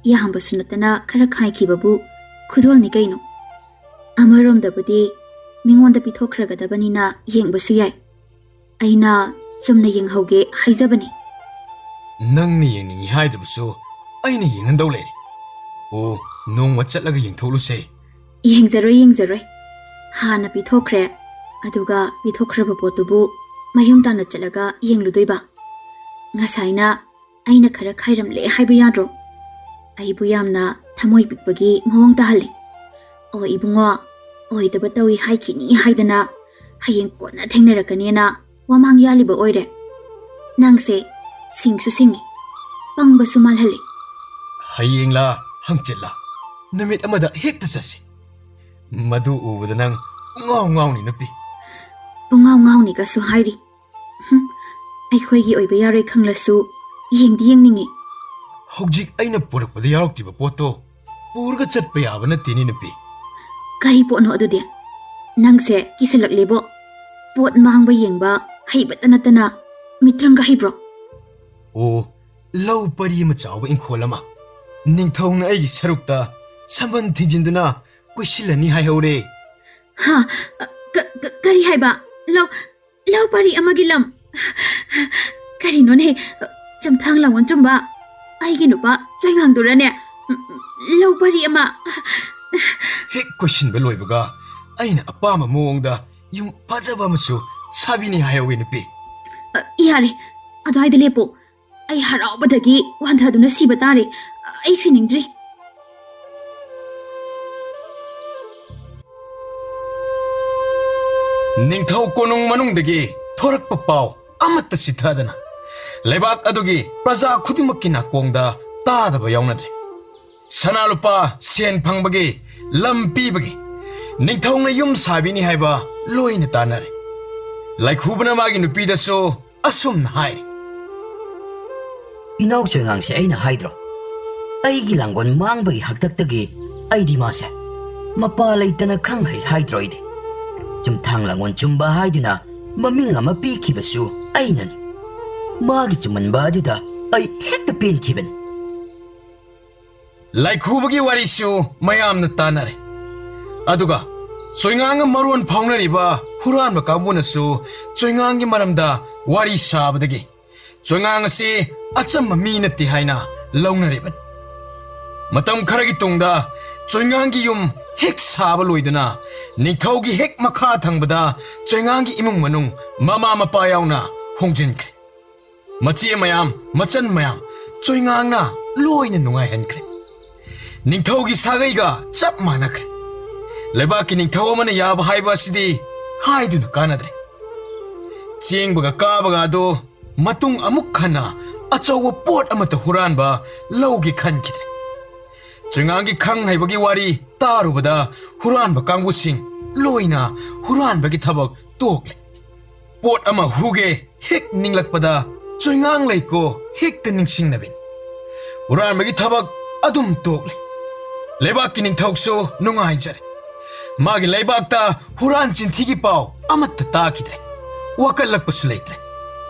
ꯌꯥꯝꯕꯁꯨ ꯅꯠꯇꯅ ꯈꯔ ꯈꯥꯏꯈꯤꯕꯕꯨ ꯈꯨꯗꯣꯜꯅꯤ ꯀꯩꯅꯣ꯫ ꯑꯃꯔꯣꯝꯗꯕꯨꯗꯤ ꯃꯤꯉꯣꯟꯗ ꯄꯤꯊꯣꯛꯈ꯭ꯔꯒꯗꯕꯅꯤꯅ ꯌꯦꯡꯕꯁꯨ ꯌꯥꯏ꯫ ꯑꯩꯅ ꯆꯨꯝꯅ ꯌꯦꯡꯍꯧꯒꯦ ꯍꯥꯏꯖꯕꯅꯤ꯫ ꯅꯪꯅ ꯌꯦꯡꯅꯤꯡꯉꯤ ꯍꯥꯏꯗꯕꯁꯨ ꯑꯩꯅ ꯌꯦꯡꯍꯟꯗꯧ ꯂꯩꯔꯦ꯫ ꯑꯣ, ꯅꯣꯡꯃ ꯆꯠꯂꯒ ꯌꯦꯡꯊꯣꯛꯂꯨꯁꯦ꯫ ꯌꯦꯡꯖꯔꯣꯏ, ꯌꯦꯡꯖꯔꯣꯏ꯫ ꯍꯥꯟꯅ ꯄꯤꯊꯣꯛꯈ꯭ꯔꯦ, ꯑꯗꯨꯒ ꯄꯤꯊꯣꯛꯈ꯭ꯔꯕ ꯄꯣꯠꯇꯨꯕꯨ ꯃꯌꯨꯝ ꯇꯥꯟꯅ ꯆꯠꯂꯒ ꯌꯦꯡꯂꯨꯗꯣꯏꯕ꯫ ꯉꯁꯥꯏꯅ ꯑꯩꯅ ꯈꯔ ꯈꯥꯏꯔꯝꯂꯦ ꯍꯥꯏꯕ ꯌꯥꯗ꯭ꯔꯣ? ꯑꯩꯕꯨ ꯌꯥꯝꯅ ꯊꯃꯣꯏ ꯄꯤꯛꯄꯒꯤ ꯃꯑꯣꯡ ꯇꯥꯍꯜꯂꯦ꯫ ꯑꯣ ꯏꯕꯨꯡꯉꯣ, ꯑꯣꯏꯗꯕ ꯇꯧꯏ ꯍꯥꯏꯈꯤꯅꯤ ꯍꯥꯏꯗꯅ ꯍꯌꯦꯡ ꯀꯣꯟꯅ ꯊꯦꯡꯅꯔꯛꯀꯅꯦꯅ ꯋꯥꯃꯥꯡ ꯌꯥꯜꯂꯤꯕ ꯑꯣꯏꯔꯦ꯫ ꯅꯪꯁꯦ ꯁꯤꯡꯁꯨ ꯁꯤꯡꯉꯤ, ꯄꯪꯕꯁꯨ ꯃꯥꯜꯍꯜꯂꯤ꯫ ꯍꯌꯦꯡꯂꯥ ꯍꯪꯆꯤꯠꯂꯥ ꯅꯨꯃꯤꯠ ꯑꯃꯗ ꯍꯦꯛꯇ ꯆꯠꯁꯤ꯫ ꯃꯗꯨ ꯎꯕꯗ ꯅꯪ ꯄꯨꯡꯉꯥꯎ ꯉꯥꯎꯅꯤ ꯅꯨꯄꯤ꯫ ꯄꯨꯡꯉꯥꯎ ꯉꯥꯎꯅꯤꯒꯁꯨ ꯍꯥꯏꯔꯤ꯫ ꯍꯨꯝ, ꯑꯩꯈꯣꯏꯒꯤ ꯑꯣꯏꯕ ꯌꯥꯔꯣꯏ ꯈꯪꯂꯁꯨ ꯌꯦꯡꯗꯤ ꯌꯦꯡꯅꯤꯡꯉꯤ꯫ ꯍꯧꯖꯤꯛ ꯑꯩꯅ ꯄꯨꯔꯛꯄꯗ ꯌꯥꯎꯔꯛꯇ꯭ꯔꯤꯕ ꯄꯣꯠꯇꯣ ꯄꯨꯔꯒ ꯆꯠꯄ ꯌꯥꯕ ꯅꯠꯇꯦꯅꯦ ꯅꯨꯄꯤ꯫ ꯀꯔꯤ ꯄꯣꯠꯅꯣ ꯑꯗꯨꯗꯤ? ꯅꯪꯁꯦ ꯀꯤꯁꯜꯂꯛꯂꯦꯕꯣ꯫ ꯄꯣꯠ ꯃꯥꯡꯕ ꯌꯦꯡꯕ ꯍꯩꯕꯇ ꯅꯠꯇꯅ ꯃꯤꯇ꯭ꯔꯪꯒ ꯍꯩꯕ꯭ꯔꯣ? ꯑꯣ, ꯂꯧ ꯄꯔꯤ ꯑꯃ ꯆꯥꯎꯕ ꯏꯪꯈꯣꯜ ꯑꯃ ꯅꯤꯡꯊꯧꯅ ꯑꯩꯒꯤ ꯁꯔꯨꯛꯇ ꯁꯝꯕꯟ ꯊꯤꯡꯖꯤꯟꯗꯨꯅ ꯀꯣꯏꯁꯤꯜꯂꯅꯤ ꯍꯥꯏꯍꯧꯔꯦ꯫ ꯍꯥ? ꯀ-, ꯀ-, ꯀꯔꯤ ꯍꯥꯏꯕ? ꯂꯧ, ꯂꯧ ꯄꯔꯤ ꯑꯃꯒꯤ ꯂꯝ? ꯀꯔꯤꯅꯣꯅꯦ? ꯆꯨꯝꯊꯥꯡ ꯂꯥꯡꯑꯣꯟ ꯆꯨꯝꯕ, ꯑꯩꯒꯤ ꯅꯨꯄꯥ ꯆꯣꯏꯉꯥꯡꯗꯨꯔꯅꯦ? ꯂꯧ ꯄꯔꯤ ꯑꯃ? ꯍꯦꯛ ꯀꯣꯏꯁꯤꯟꯕ ꯂꯣꯏꯕꯒ ꯑꯩꯅ ꯑꯄꯥꯝꯕ ꯃꯑꯣꯡꯗ ꯌꯨꯝ ꯐꯖꯕ ꯑꯃꯁꯨ ꯁꯥꯕꯤꯅꯤ ꯍꯥꯏꯍꯧꯋꯤ ꯅꯨꯄꯤ꯫ ꯑ, ꯌꯥꯔꯦ, ꯑꯗꯨꯋꯥꯏꯗ ꯂꯦꯞꯄꯨ꯫ ꯑꯩ ꯍꯔꯥꯎꯕꯗꯒꯤ ꯋꯥꯟꯊꯗꯨꯅ ꯁꯤꯕ ꯇꯥꯔꯦ꯫ ꯑꯩ ꯁꯤꯅꯤꯡꯗ꯭ꯔꯤ꯫ ꯅꯤꯡꯊꯧ ꯀꯣꯅꯨꯡ ꯃꯅꯨꯡꯗꯒꯤ ꯊꯣꯔꯛꯄ ꯄꯥꯎ ꯑꯃꯠꯇ ꯆꯤꯊꯗꯅ ꯂꯩꯕꯥꯛ ꯑꯗꯨꯒꯤ ꯄ꯭ꯔꯖꯥ ꯈꯨꯗꯤꯡꯃꯛꯀꯤ ꯅꯥꯀꯣꯡꯗ ꯇꯥꯗꯕ ꯌꯥꯎꯅꯗ꯭ꯔꯦ꯫ ꯁꯅꯥ ꯂꯨꯄꯥ, ꯁꯦꯟ ꯐꯪꯕꯒꯤ, ꯂꯝ ꯄꯤꯕꯒꯤ, ꯅꯤꯡꯊꯧꯅ ꯌꯨꯝ ꯁꯥꯕꯤꯅꯤ ꯍꯥꯏꯕ ꯂꯣꯏꯅ ꯇꯥꯟꯅꯔꯦ꯫ ꯂꯥꯏꯈꯨꯕꯅ ꯃꯥꯒꯤ ꯅꯨꯄꯤꯗꯁꯨ ꯑꯁꯨꯝꯅ ꯍꯥꯏꯔꯤ꯫ "ꯏꯅꯥꯎ ꯆꯣꯏꯉꯥꯡꯁꯦ ꯑꯩꯅ ꯍꯥꯏꯗ꯭ꯔꯣ? ꯑꯩꯒꯤ ꯂꯥꯡꯒꯣꯜ ꯃꯥꯡꯕꯒꯤ ꯍꯥꯛꯇꯛꯇꯒꯤ ꯑꯩꯗꯤ ꯃꯥꯁꯦ ꯃꯄꯥ ꯂꯩꯇꯅ ꯈꯪ ꯍꯩ ꯍꯥꯏꯗ꯭ꯔꯣ ꯑꯩꯗꯤ? ꯆꯨꯝꯊꯥꯡ ꯂꯥꯡꯒꯣꯜ ꯆꯨꯝꯕ ꯍꯥꯏꯗꯨꯅ ꯃꯃꯤꯡ ꯑꯃ ꯄꯤꯈꯤꯕꯁꯨ ꯑꯩꯅꯅꯤ꯫ ꯃꯥꯒꯤ ꯆꯨꯝꯃꯟꯕ ꯑꯗꯨꯗ ꯑꯩ ꯍꯦꯛꯇ ꯄꯦꯟꯈꯤꯕꯅꯤ"꯫ ꯂꯥꯏꯈꯨꯕꯒꯤ ꯋꯥꯔꯤꯁꯨ ꯃꯌꯥꯝꯅ ꯇꯥꯟꯅꯔꯦ꯫ ꯑꯗꯨꯒ ꯆꯣꯏꯉꯥꯡꯒ ꯃꯔꯣꯟ ꯐꯥꯎꯅꯔꯤꯕ ꯍꯨꯔꯥꯟꯕ ꯀꯥꯡꯕꯨꯅꯁꯨ ꯆꯣꯏꯉꯥꯡꯒꯤ ꯃꯔꯝꯗ ꯋꯥꯔꯤ ꯁꯥꯕꯗꯒꯤ ꯆꯣꯏꯉꯥꯡ ꯑꯁꯤ ꯑꯆꯝꯕ ꯃꯤ ꯅꯠꯇꯦ ꯍꯥꯏꯅ ꯂꯧꯅꯔꯤꯕꯅꯤ꯫ ꯃꯇꯝ ꯈꯔꯒꯤ ꯇꯨꯡꯗ ꯆꯣꯏꯉꯥꯡꯒꯤ ꯌꯨꯝ ꯍꯦꯛ ꯁꯥꯕ ꯂꯣꯏꯗꯨꯅ ꯅꯤꯡꯊꯧꯒꯤ ꯍꯦꯛ ꯃꯈꯥ ꯊꯪꯕꯗ ꯆꯣꯏꯉꯥꯡꯒꯤ ꯏꯃꯨꯡ ꯃꯅꯨꯡ, ꯃꯃꯥ ꯃꯄꯥ ꯌꯥꯎꯅ ꯍꯣꯡꯖꯤꯟꯈ꯭ꯔꯦ꯫ ꯃꯆꯦ ꯃꯌꯥꯝ, ꯃꯆꯟ ꯃꯌꯥꯝ ꯆꯣꯏꯉꯥꯡꯅ ꯂꯣꯏꯅ ꯅꯨꯡꯉꯥꯏꯍꯟꯈ꯭ꯔꯦ꯫ ꯅꯤꯡꯊꯧꯒꯤ ꯁꯥꯒꯩꯒ ꯆꯞ ꯃꯥꯟꯅꯈ꯭ꯔꯦ꯫ ꯂꯩꯕꯥꯛꯀꯤ ꯅꯤꯡꯊꯧ ꯑꯃꯅ ꯌꯥꯕ ꯍꯥꯏꯕ ꯑꯁꯤꯗꯤ ꯍꯥꯏꯗꯨꯅ ꯀꯥꯟꯅꯗ꯭ꯔꯦ꯫ ꯆꯦꯡꯕꯒ ꯀꯥꯕꯒ ꯑꯗꯣ ꯃꯇꯨꯡ ꯑꯃꯨꯛ ꯍꯟꯅ ꯑꯆꯧꯕ ꯄꯣꯠ ꯑꯃꯠꯇ ꯍꯨꯔꯥꯟꯕ ꯂꯧꯒꯦ ꯈꯟꯈꯤꯗ꯭ꯔꯦ꯫ ꯆꯣꯏꯉꯥꯡꯒꯤ ꯈꯪ ꯍꯩꯕꯒꯤ ꯋꯥꯔꯤ ꯇꯥꯔꯨꯕꯗ ꯍꯨꯔꯥꯟꯕ ꯀꯥꯡꯕꯨꯁꯤꯡ ꯂꯣꯏꯅ ꯍꯨꯔꯥꯟꯕꯒꯤ ꯊꯕꯛ ꯇꯣꯛꯂꯦ꯫ ꯄꯣꯠ ꯑꯃ ꯍꯨꯒꯦ ꯍꯦꯛ ꯅꯤꯡꯂꯛꯄꯗ ꯆꯣꯏꯉꯥꯡ ꯂꯩꯀꯣ ꯍꯦꯛꯇ ꯅꯤꯡꯁꯤꯡꯅꯕꯤꯅꯤ꯫ ꯍꯨꯔꯥꯟꯕꯒꯤ ꯊꯕꯛ ꯑꯗꯨꯝ ꯇꯣꯛꯂꯦ꯫ ꯂꯩꯕꯥꯛꯀꯤ ꯅꯤꯡꯊꯧꯁꯨ ꯅꯨꯡꯉꯥꯏꯖꯔꯦ꯫ ꯃꯥꯒꯤ ꯂꯩꯕꯥꯛꯇ ꯍꯨꯔꯥꯟ ꯆꯤꯟꯊꯤꯒꯤ ꯄꯥꯎ ꯑꯃꯠꯇ ꯇꯥꯈꯤꯗ꯭ꯔꯦ꯫ ꯋꯥꯀꯠꯂꯛꯄꯁꯨ ꯂꯩꯇ꯭ꯔꯦ꯫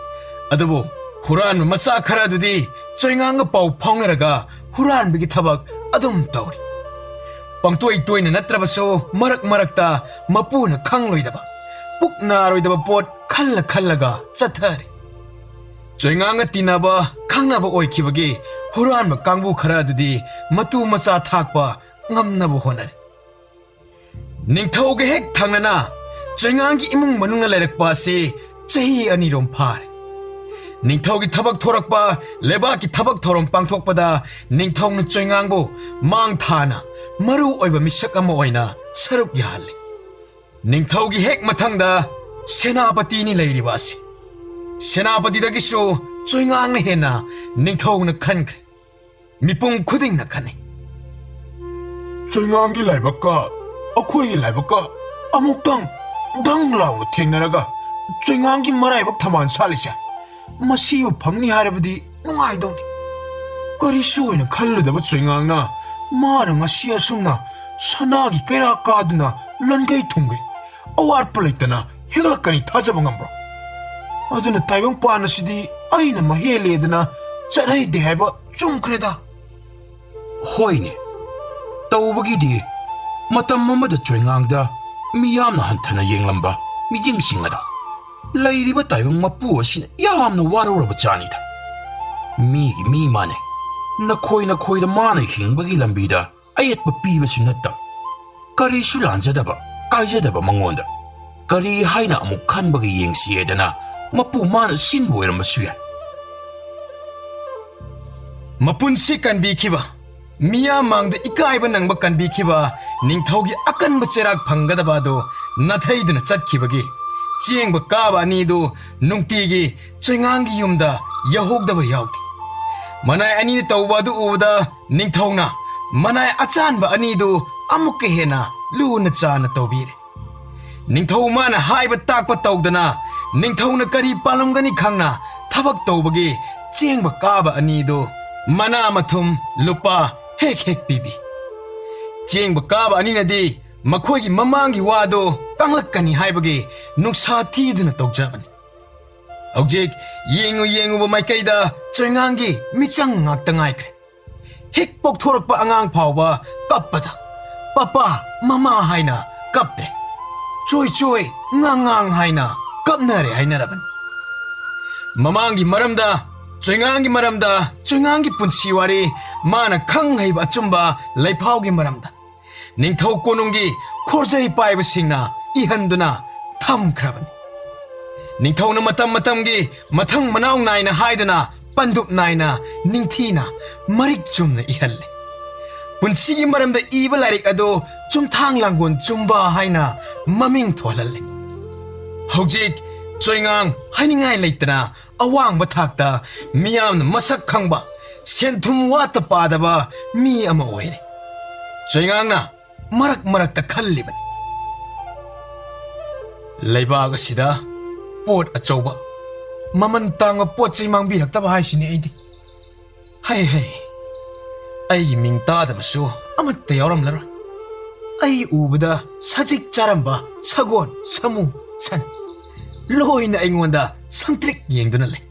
ꯑꯗꯨꯕꯨ ꯍꯨꯔꯥꯟꯕ ꯃꯆꯥ ꯈꯔ ꯑꯗꯨꯗꯤ ꯆꯣꯏꯉꯥꯡꯒ ꯄꯥꯎ ꯐꯥꯎꯅꯔꯒ ꯍꯨꯔꯥꯟꯕꯒꯤ ꯊꯕꯛ ꯑꯗꯨꯝ ꯇꯧꯔꯤ꯫ ꯄꯪꯇꯣꯏ ꯇꯣꯏꯅ ꯅꯠꯇ꯭ꯔꯕꯁꯨ ꯃꯔꯛ ꯃꯔꯛꯇ ꯃꯄꯨꯅ ꯈꯪꯂꯣꯏꯗꯕ, ꯄꯨꯛ ꯅꯥꯔꯣꯏꯗꯕ ꯄꯣꯠ ꯈꯜꯂ ꯈꯜꯂꯒ ꯆꯠꯊꯔꯤ꯫ ꯆꯣꯏꯉꯥꯡꯒ ꯇꯤꯟꯅꯕ, ꯈꯪꯅꯕ ꯑꯣꯏꯈꯤꯕꯒꯤ ꯍꯨꯔꯥꯟꯕ ꯀꯥꯡꯕꯨ ꯈꯔ ꯑꯗꯨꯗꯤ ꯃꯇꯨ ꯃꯆꯥ ꯊꯥꯛꯄ ꯉꯝꯅꯕ ꯍꯣꯠꯅꯔꯤ꯫ ꯅꯤꯡꯊꯧꯒ ꯍꯦꯛ ꯊꯪꯅꯅ ꯆꯣꯏꯉꯥꯡꯒꯤ ꯏꯃꯨꯡ ꯃꯅꯨꯡꯅ ꯂꯩꯔꯛꯄ ꯑꯁꯤ ꯆꯍꯤ ꯑꯅꯤꯔꯣꯝ ꯐꯥꯔꯦ꯫ ꯅꯤꯡꯊꯧꯒꯤ ꯊꯕꯛ ꯊꯣꯔꯛꯄ, ꯂꯩꯕꯥꯛꯀꯤ ꯊꯕꯛ ꯊꯧꯔꯝ ꯄꯥꯡꯊꯣꯛꯄꯗ ꯅꯤꯡꯊꯧꯅ ꯆꯣꯏꯉꯥꯡꯕꯨ ꯃꯥꯡ ꯊꯥꯅ ꯃꯔꯨ ꯑꯣꯏꯕ ꯃꯤꯁꯛ ꯑꯃ ꯑꯣꯏꯅ ꯁꯔꯨꯛ ꯌꯥꯍꯜꯂꯤ꯫ ꯅꯤꯡꯊꯧꯒꯤ ꯍꯦꯛ ꯃꯊꯪꯗ ꯁꯦꯅꯥꯄꯇꯤꯅꯤ ꯂꯩꯔꯤꯕ ꯑꯁꯤ꯫ ꯁꯦꯅꯥꯄꯇꯤꯗꯒꯤꯁꯨ ꯆꯣꯏꯉꯥꯡꯅ ꯍꯦꯟꯅ ꯅꯤꯡꯊꯧꯅ ꯈꯟꯈ꯭ꯔꯦ꯫ ꯃꯤꯄꯨꯝ ꯈꯨꯗꯤꯡꯅ ꯈꯟꯅꯩ꯫ "ꯆꯣꯏꯉꯥꯡꯒꯤ ꯂꯥꯏꯕꯛꯀ ꯑꯩꯈꯣꯏꯒꯤ ꯂꯥꯏꯕꯛꯀ ꯑꯃꯨꯛꯇꯪ ꯗꯪ ꯂꯥꯎꯅ ꯊꯦꯡꯅꯔꯒ ꯆꯣꯏꯉꯥꯡꯒꯤ ꯃꯔꯥꯏꯕꯛ ꯊꯝꯕꯥꯜ ꯁꯥꯠꯂꯤꯁꯦ, ꯃꯁꯤꯕꯨ ꯐꯪꯅꯤ ꯍꯥꯏꯔꯕꯗꯤ ꯅꯨꯡꯉꯥꯏꯗꯧꯅꯤ꯫ ꯀꯔꯤꯁꯨ ꯑꯣꯏꯅ ꯈꯜꯂꯨꯗꯕ ꯆꯣꯏꯉꯥꯡꯅ ꯃꯥꯅ ꯉꯁꯤ ꯑꯁꯨꯝꯅ ꯁꯅꯥꯒꯤ ꯀꯩꯔꯥꯛ ꯀꯥꯗꯨꯅ ꯂꯟꯈꯩ ꯊꯨꯝꯈꯩ ꯑꯋꯥꯠꯄ ꯂꯩꯇꯅ ꯍꯦꯛꯂꯛꯀꯅꯤ ꯊꯥꯖꯕ ꯉꯝꯕ꯭ꯔꯣ? ꯑꯗꯨꯅ ꯇꯥꯏꯕꯪ ꯄꯥꯟ ꯑꯁꯤꯗꯤ ꯑꯩꯅ ꯃꯍꯦꯜꯂꯦꯗꯅ ꯆꯠꯍꯩꯗꯦ ꯍꯥꯏꯕ ꯆꯨꯝꯈ꯭ꯔꯦꯗ꯫ ꯍꯣꯏꯅꯦ, ꯇꯧꯕꯒꯤꯗꯤ ꯃꯇꯝ ꯑꯃꯗ ꯆꯣꯏꯉꯥꯡꯗ ꯃꯤꯌꯥꯝꯅ ꯍꯟꯊꯅ ꯌꯦꯡꯂꯝꯕ ꯃꯤꯠꯌꯦꯡꯁꯤꯡ ꯑꯗꯣ ꯂꯩꯔꯤꯕ ꯇꯥꯏꯕꯪ ꯃꯄꯨ ꯑꯁꯤꯅ ꯌꯥꯝꯅ ꯋꯥꯔꯧꯔꯕ ꯖꯥꯠꯅꯤꯗ꯫ ꯃꯤꯒꯤ ꯃꯤ ꯃꯥꯟꯅꯩ, ꯅꯈꯣꯏ ꯅꯈꯣꯏꯗ ꯃꯥꯅ ꯍꯤꯡꯕꯒꯤ ꯂꯝꯕꯤꯗ ꯑꯌꯦꯠꯄ ꯄꯤꯕꯁꯨ ꯅꯠꯇꯕ, ꯀꯔꯤꯁꯨ ꯂꯥꯟꯖꯗꯕ, ꯀꯥꯏꯖꯗꯕ ꯃꯉꯣꯟꯗ ꯀꯔꯤ ꯍꯥꯏꯅ ꯑꯃꯨꯛ ꯈꯟꯕꯒ ꯌꯦꯡꯁꯤꯑꯦꯗꯅ ꯃꯄꯨ ꯃꯥꯅ ꯁꯤꯟꯕ ꯑꯣꯏꯔꯝꯕꯁꯨ ꯌꯥꯏ꯫ ꯃꯄꯨꯟꯁꯤ ꯀꯟꯕꯤꯈꯤꯕ, ꯃꯤꯌꯥꯝ ꯃꯥꯡꯗ ꯏꯀꯥꯏꯕ ꯅꯪꯕ ꯀꯟꯕꯤꯈꯤꯕ ꯅꯤꯡꯊꯧꯒꯤ ꯑꯀꯟꯕ ꯆꯩꯔꯥꯛ ꯐꯪꯒꯗꯕ ꯑꯗꯨ ꯅꯥꯊꯩꯗꯨꯅ ꯆꯠꯈꯤꯕꯒꯤ ꯆꯦꯡꯕ ꯀꯥꯕ ꯑꯅꯤꯗꯨ ꯅꯨꯡꯇꯤꯒꯤ ꯆꯣꯏꯉꯥꯡꯒꯤ ꯌꯨꯝꯗ ꯌꯧꯍꯧꯗꯕ ꯌꯥꯎꯗꯦ꯫ ꯃꯅꯥꯏ ꯑꯅꯤꯅ ꯇꯧꯕ ꯑꯗꯨ ꯎꯕꯗ ꯅꯤꯡꯊꯧꯅ ꯃꯅꯥꯏ ꯑꯆꯥꯟꯕ ꯑꯅꯤꯗꯨ ꯑꯃꯨꯛꯀ ꯍꯦꯟꯅ ꯂꯨꯅ ꯆꯥꯟꯅ ꯇꯧꯕꯤꯔꯦ꯫ ꯅꯤꯡꯊꯧ ꯃꯥꯅ ꯍꯥꯏꯕ ꯇꯥꯛꯄ ꯇꯧꯗꯅ ꯅꯤꯡꯊꯧꯅ ꯀꯔꯤ ꯄꯥꯜꯂꯝꯒꯅꯤ ꯈꯪꯅ ꯊꯕꯛ ꯇꯧꯕꯒꯤ ꯆꯦꯡꯕ ꯀꯥꯕ ꯑꯅꯤꯗꯨ ꯃꯅꯥ ꯃꯊꯨꯝ ꯂꯨꯄꯥ ꯍꯦꯛ ꯍꯦꯛ ꯄꯤꯕꯤ꯫ ꯆꯦꯡꯕ ꯀꯥꯕ ꯑꯅꯤꯅꯗꯤ ꯃꯈꯣꯏꯒꯤ ꯃꯃꯥꯡꯒꯤ ꯋꯥꯗꯨ ꯀꯪꯂꯛꯀꯅꯤ ꯍꯥꯏꯕꯒꯤ ꯅꯨꯡꯁꯥ ꯊꯤꯗꯨꯅ ꯇꯧꯖꯕꯅꯤ꯫ ꯍꯧꯖꯤꯛ ꯌꯦꯡꯉꯨ ꯌꯦꯡꯉꯨꯕ ꯃꯥꯏꯀꯩꯗ ꯆꯣꯏꯉꯥꯡꯒꯤ ꯃꯤꯆꯪ ꯉꯥꯛꯇ ꯉꯥꯏꯈ꯭ꯔꯦ꯫ ꯍꯦꯛ ꯄꯣꯛꯊꯣꯔꯛꯄ ꯑꯉꯥꯡ ꯐꯥꯎꯕ ꯀꯞꯄꯗ "ꯄꯄꯥ, ꯃꯃꯥ" ꯍꯥꯏꯅ ꯀꯞꯇ꯭ꯔꯦ꯫ "ꯆꯣꯏ ꯆꯣꯏ, ꯉꯥꯡ ꯉꯥꯡ" ꯍꯥꯏꯅ ꯀꯞꯅꯔꯦ ꯍꯥꯏꯅꯔꯕꯅꯤ꯫ ꯃꯃꯥꯡꯒꯤ ꯃꯔꯝꯗ, ꯆꯣꯏꯉꯥꯡꯒꯤ ꯃꯔꯝꯗ, ꯆꯣꯏꯉꯥꯡꯒꯤ ꯄꯨꯟꯁꯤ ꯋꯥꯔꯤ, ꯃꯥꯅ ꯈꯪ ꯍꯩꯕ ꯑꯆꯨꯝꯕ ꯂꯩꯐꯥꯎꯒꯤ ꯃꯔꯝꯗ ꯅꯤꯡꯊꯧ ꯀꯣꯅꯨꯡꯒꯤ ꯈꯣꯔꯖꯩ ꯄꯥꯏꯕꯁꯤꯡꯅ ꯏꯍꯟꯗꯨꯅ ꯊꯝꯈ꯭ꯔꯕꯅꯤ꯫ ꯅꯤꯡꯊꯧꯅ ꯃꯇꯝ ꯃꯇꯝꯒꯤ ꯃꯊꯪ ꯃꯅꯥꯎ ꯅꯥꯏꯅ ꯍꯥꯏꯗꯨꯅ ꯄꯟꯗꯨꯞ ꯅꯥꯏꯅ ꯅꯤꯡꯊꯤꯅ ꯃꯔꯤꯛ ꯆꯨꯝꯅ ꯏꯍꯜꯂꯦ꯫ ꯄꯨꯟꯁꯤꯒꯤ ꯃꯔꯝꯗ ꯏꯕ ꯂꯥꯏꯔꯤꯛ ꯑꯗꯨ ꯆꯨꯝꯊꯥꯡ ꯂꯥꯡꯒꯣꯜ ꯆꯨꯝꯕ ꯍꯥꯏꯅ ꯃꯃꯤꯡ ꯊꯣꯜꯍꯜꯂꯦ꯫ ꯍꯧꯖꯤꯛ ꯆꯣꯏꯉꯥꯡ ꯍꯥꯏꯅꯤꯡꯉꯥꯏ ꯂꯩꯇꯅ ꯑꯋꯥꯡꯕ ꯊꯥꯛꯇ ꯃꯤꯌꯥꯝꯅ ꯃꯁꯛ ꯈꯪꯕ, ꯁꯦꯟꯊꯨꯝ ꯋꯥꯠꯇ ꯄꯥꯗꯕ ꯃꯤ ꯑꯃ ꯑꯣꯏꯔꯦ꯫ ꯆꯣꯏꯉꯥꯡꯅ ꯃꯔꯛ ꯃꯔꯛꯇ ꯈꯜꯂꯤꯕꯅꯤ꯫ ꯂꯩꯕꯥꯛ ꯑꯁꯤꯗ ꯄꯣꯠ ꯑꯆꯧꯕ, ꯃꯃꯜ ꯇꯥꯡꯕ ꯄꯣꯠ ꯆꯩ ꯃꯥꯡꯕꯤꯔꯛꯇꯕ ꯍꯥꯏꯁꯤꯅꯤ ꯑꯩꯗꯤ꯫ ꯍꯩ ꯍꯩ, ꯑꯩꯒꯤ ꯃꯤꯡ ꯇꯥꯗꯕꯁꯨ ꯑꯃꯠꯇ ꯌꯥꯎꯔꯝꯂꯔꯣꯏ꯫ ꯑꯩ ꯎꯕꯗ ꯁꯖꯤꯛ ꯆꯥꯔꯝꯕ ꯁꯒꯣꯜ, ꯁꯥꯃꯨ, ꯁꯟ ꯂꯣꯏꯅ ꯑꯩꯉꯣꯟꯗ ꯁꯪꯇ꯭ꯔꯤꯛ ꯌꯦꯡꯗꯨꯅ ꯂꯩ꯫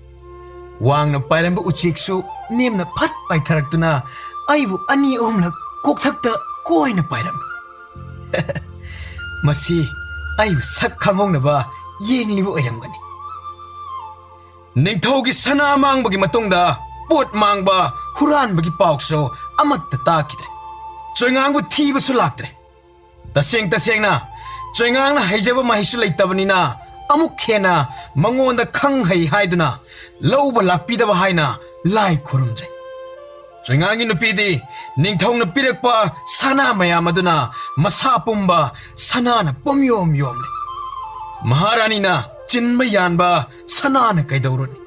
ꯋꯥꯡꯅ ꯄꯥꯏꯔꯝꯕ ꯎꯆꯦꯛꯁꯨ ꯅꯦꯝꯅ ꯐꯠ ꯄꯥꯏꯊꯔꯛꯇꯨꯅ ꯑꯩꯕꯨ ꯑꯅꯤ ꯑꯍꯨꯝꯂꯛ ꯀꯣꯛꯊꯛꯇ ꯀꯣꯏꯅ ꯄꯥꯏꯔꯝꯃꯤ꯫ ꯃꯁꯤ ꯑꯩꯕꯨ ꯁꯛ ꯈꯪꯍꯧꯅꯕ ꯌꯦꯡꯂꯤꯕ ꯑꯣꯏꯔꯝꯒꯅꯤ꯫ ꯅꯤꯡꯊꯧꯒꯤ ꯁꯅꯥ ꯃꯥꯡꯕꯒꯤ ꯃꯇꯨꯡꯗ ꯄꯣꯠ ꯃꯥꯡꯕ, ꯍꯨꯔꯥꯟꯕꯒꯤ ꯄꯥꯎꯁꯨ ꯑꯃꯠꯇ ꯇꯥꯈꯤꯗ꯭ꯔꯦ꯫ ꯆꯣꯏꯉꯥꯡꯕꯨ ꯊꯤꯕꯁꯨ ꯂꯥꯛꯇ꯭ꯔꯦ꯫ ꯇꯁꯦꯡ ꯇꯁꯦꯡꯅ ꯆꯣꯏꯉꯥꯡꯅ ꯍꯩꯖꯕ ꯃꯍꯩꯁꯨ ꯂꯩꯇꯕꯅꯤꯅ ꯑꯃꯨꯛ ꯍꯦꯟꯅ ꯃꯉꯣꯟꯗ ꯈꯪ ꯍꯩ ꯍꯥꯏꯗꯨꯅ ꯂꯧꯕ ꯂꯥꯛꯄꯤꯗꯕ ꯍꯥꯏꯅ ꯂꯥꯏ ꯈꯨꯔꯨꯝꯖꯩ꯫ ꯆꯣꯏꯉꯥꯡꯒꯤ ꯅꯨꯄꯤꯗꯤ ꯅꯤꯡꯊꯧꯅ ꯄꯤꯔꯛꯄ ꯁꯅꯥ ꯃꯌꯥꯝ ꯑꯗꯨꯅ ꯃꯁꯥ ꯄꯨꯝꯕ ꯁꯅꯥꯅ ꯄꯨꯝꯌꯣꯝ ꯌꯣꯝꯂꯦ꯫ ꯃꯍꯥꯔꯥꯅꯤꯅ ꯆꯤꯟꯕ ꯌꯥꯟꯕ ꯁꯅꯥꯅ ꯀꯩꯗꯧꯔꯨꯅꯤ?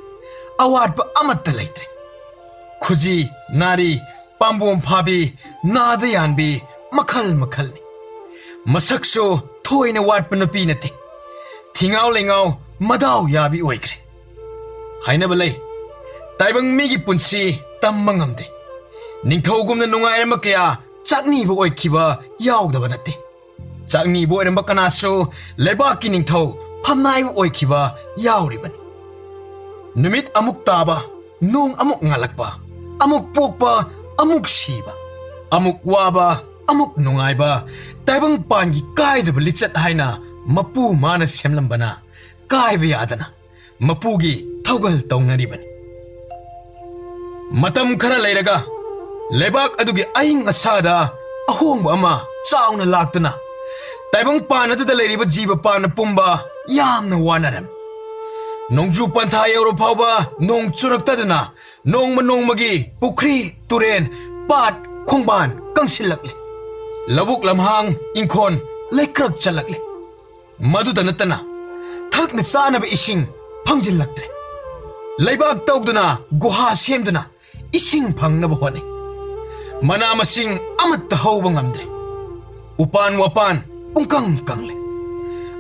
ꯑꯋꯥꯠꯄ ꯑꯃꯠꯇ ꯂꯩꯇ꯭ꯔꯦ꯫ ꯈꯨꯖꯤ, ꯅꯥꯔꯤ, ꯄꯥꯝꯕꯣꯝ ꯐꯥꯕꯤ, ꯅꯥꯗ ꯌꯥꯟꯕꯤ, ꯃꯈꯜ ꯃꯈꯜꯅꯤ꯫ ꯃꯁꯛꯁꯨ ꯊꯣꯏꯅ ꯋꯥꯠꯄ ꯅꯨꯄꯤ ꯅꯠꯇꯦ꯫ ꯊꯤꯉꯥꯎ ꯂꯩꯉꯥꯎ, ꯃꯗꯥꯎ ꯌꯥꯕꯤ ꯑꯣꯏꯈ꯭ꯔꯦ꯫ ꯍꯥꯏꯅꯕ ꯂꯩ, ꯇꯥꯏꯕꯪ ꯃꯤꯒꯤ ꯄꯨꯟꯁꯤ ꯇꯝꯕ ꯉꯝꯗꯦ꯫ ꯅꯤꯡꯊꯧꯒꯨꯝꯅ ꯅꯨꯡꯉꯥꯏꯔꯝꯕ ꯀꯌꯥ ꯆꯥꯛꯅꯤꯕ ꯑꯣꯏꯈꯤꯕ ꯌꯥꯎꯗꯕ ꯅꯠꯇꯦ꯫ ꯆꯥꯛꯅꯤꯕ ꯑꯣꯏꯔꯝꯕ ꯀꯅꯥꯁꯨ ꯂꯩꯕꯥꯛꯀꯤ ꯅꯤꯡꯊꯧ ꯐꯝꯅꯥꯏꯕ ꯑꯣꯏꯈꯤꯕ ꯌꯥꯎꯔꯤꯕꯅꯤ꯫ ꯅꯨꯃꯤꯠ ꯑꯃꯨꯛ ꯇꯥꯕ, ꯅꯣꯡ ꯑꯃꯨꯛ ꯉꯥꯜꯂꯛꯄ, ꯑꯃꯨꯛ ꯄꯣꯛꯄ, ꯑꯃꯨꯛ ꯁꯤꯕ, ꯑꯃꯨꯛ ꯋꯥꯕ, ꯑꯃꯨꯛ ꯅꯨꯡꯉꯥꯏꯕ, ꯇꯥꯏꯕꯪꯄꯥꯟꯒꯤ ꯀꯥꯏꯗ꯭ꯔꯕ ꯂꯤꯆꯠ ꯍꯥꯏꯅ ꯃꯄꯨ ꯃꯥꯅ ꯁꯦꯝꯂꯝꯕꯅ ꯀꯥꯏꯕ ꯌꯥꯗꯅ ꯃꯄꯨꯒꯤ ꯊꯧꯒꯜ ꯇꯧꯅꯔꯤꯕꯅꯤ꯫ ꯃꯇꯝ ꯈꯔ ꯂꯩꯔꯒ ꯂꯩꯕꯥꯛ ꯑꯗꯨꯒꯤ ꯑꯏꯪ ꯑꯁꯥꯗ ꯑꯍꯣꯡꯕ ꯑꯃ ꯆꯥꯎꯅ ꯂꯥꯛꯇꯨꯅ ꯇꯥꯏꯕꯪꯄꯥꯟ ꯑꯗꯨꯗ ꯂꯩꯔꯤꯕ ꯖꯤꯕ ꯄꯥꯟꯕ ꯄꯨꯝꯕ ꯌꯥꯝꯅ ꯋꯥꯅꯔꯝꯃꯤ꯫ ꯅꯣꯡꯖꯨ ꯄꯟꯊꯥ ꯌꯧꯔ ꯐꯥꯎꯕ ꯅꯣꯡ ꯆꯨꯔꯛꯇꯗꯨꯅ ꯅꯣꯡꯃ ꯅꯣꯡꯃꯒꯤ ꯄꯨꯈ꯭ꯔꯤ, ꯇꯨꯔꯦꯟ, ꯄꯥꯠ, ꯈꯣꯡꯕꯥꯟ ꯀꯪꯁꯤꯜꯂꯛꯂꯦ꯫ ꯂꯧꯕꯨꯛ ꯂꯝꯍꯥꯡ, ꯏꯪꯈꯣꯜ ꯂꯩꯀ꯭ꯔꯛ ꯆꯜꯂꯛꯂꯦ꯫ ꯃꯗꯨꯗ ꯅꯠꯇꯅ ꯊꯛꯅ ꯆꯥꯅꯕ ꯏꯁꯤꯡ ꯐꯪꯖꯤꯜꯂꯛꯇ꯭ꯔꯦ꯫ ꯂꯩꯕꯥꯛ ꯇꯧꯗꯨꯅ ꯒꯨꯍꯥ ꯁꯦꯝꯗꯨꯅ ꯏꯁꯤꯡ ꯐꯪꯅꯕ ꯍꯣꯠꯅꯩ꯫ ꯃꯅꯥ ꯃꯁꯤꯡ ꯑꯃꯠꯇ ꯍꯧꯕ ꯉꯝꯗ꯭ꯔꯦ꯫ ꯎꯄꯥꯟ ꯋꯥꯄꯥꯟ ꯄꯨꯡꯀꯪ ꯀꯪꯂꯦ꯫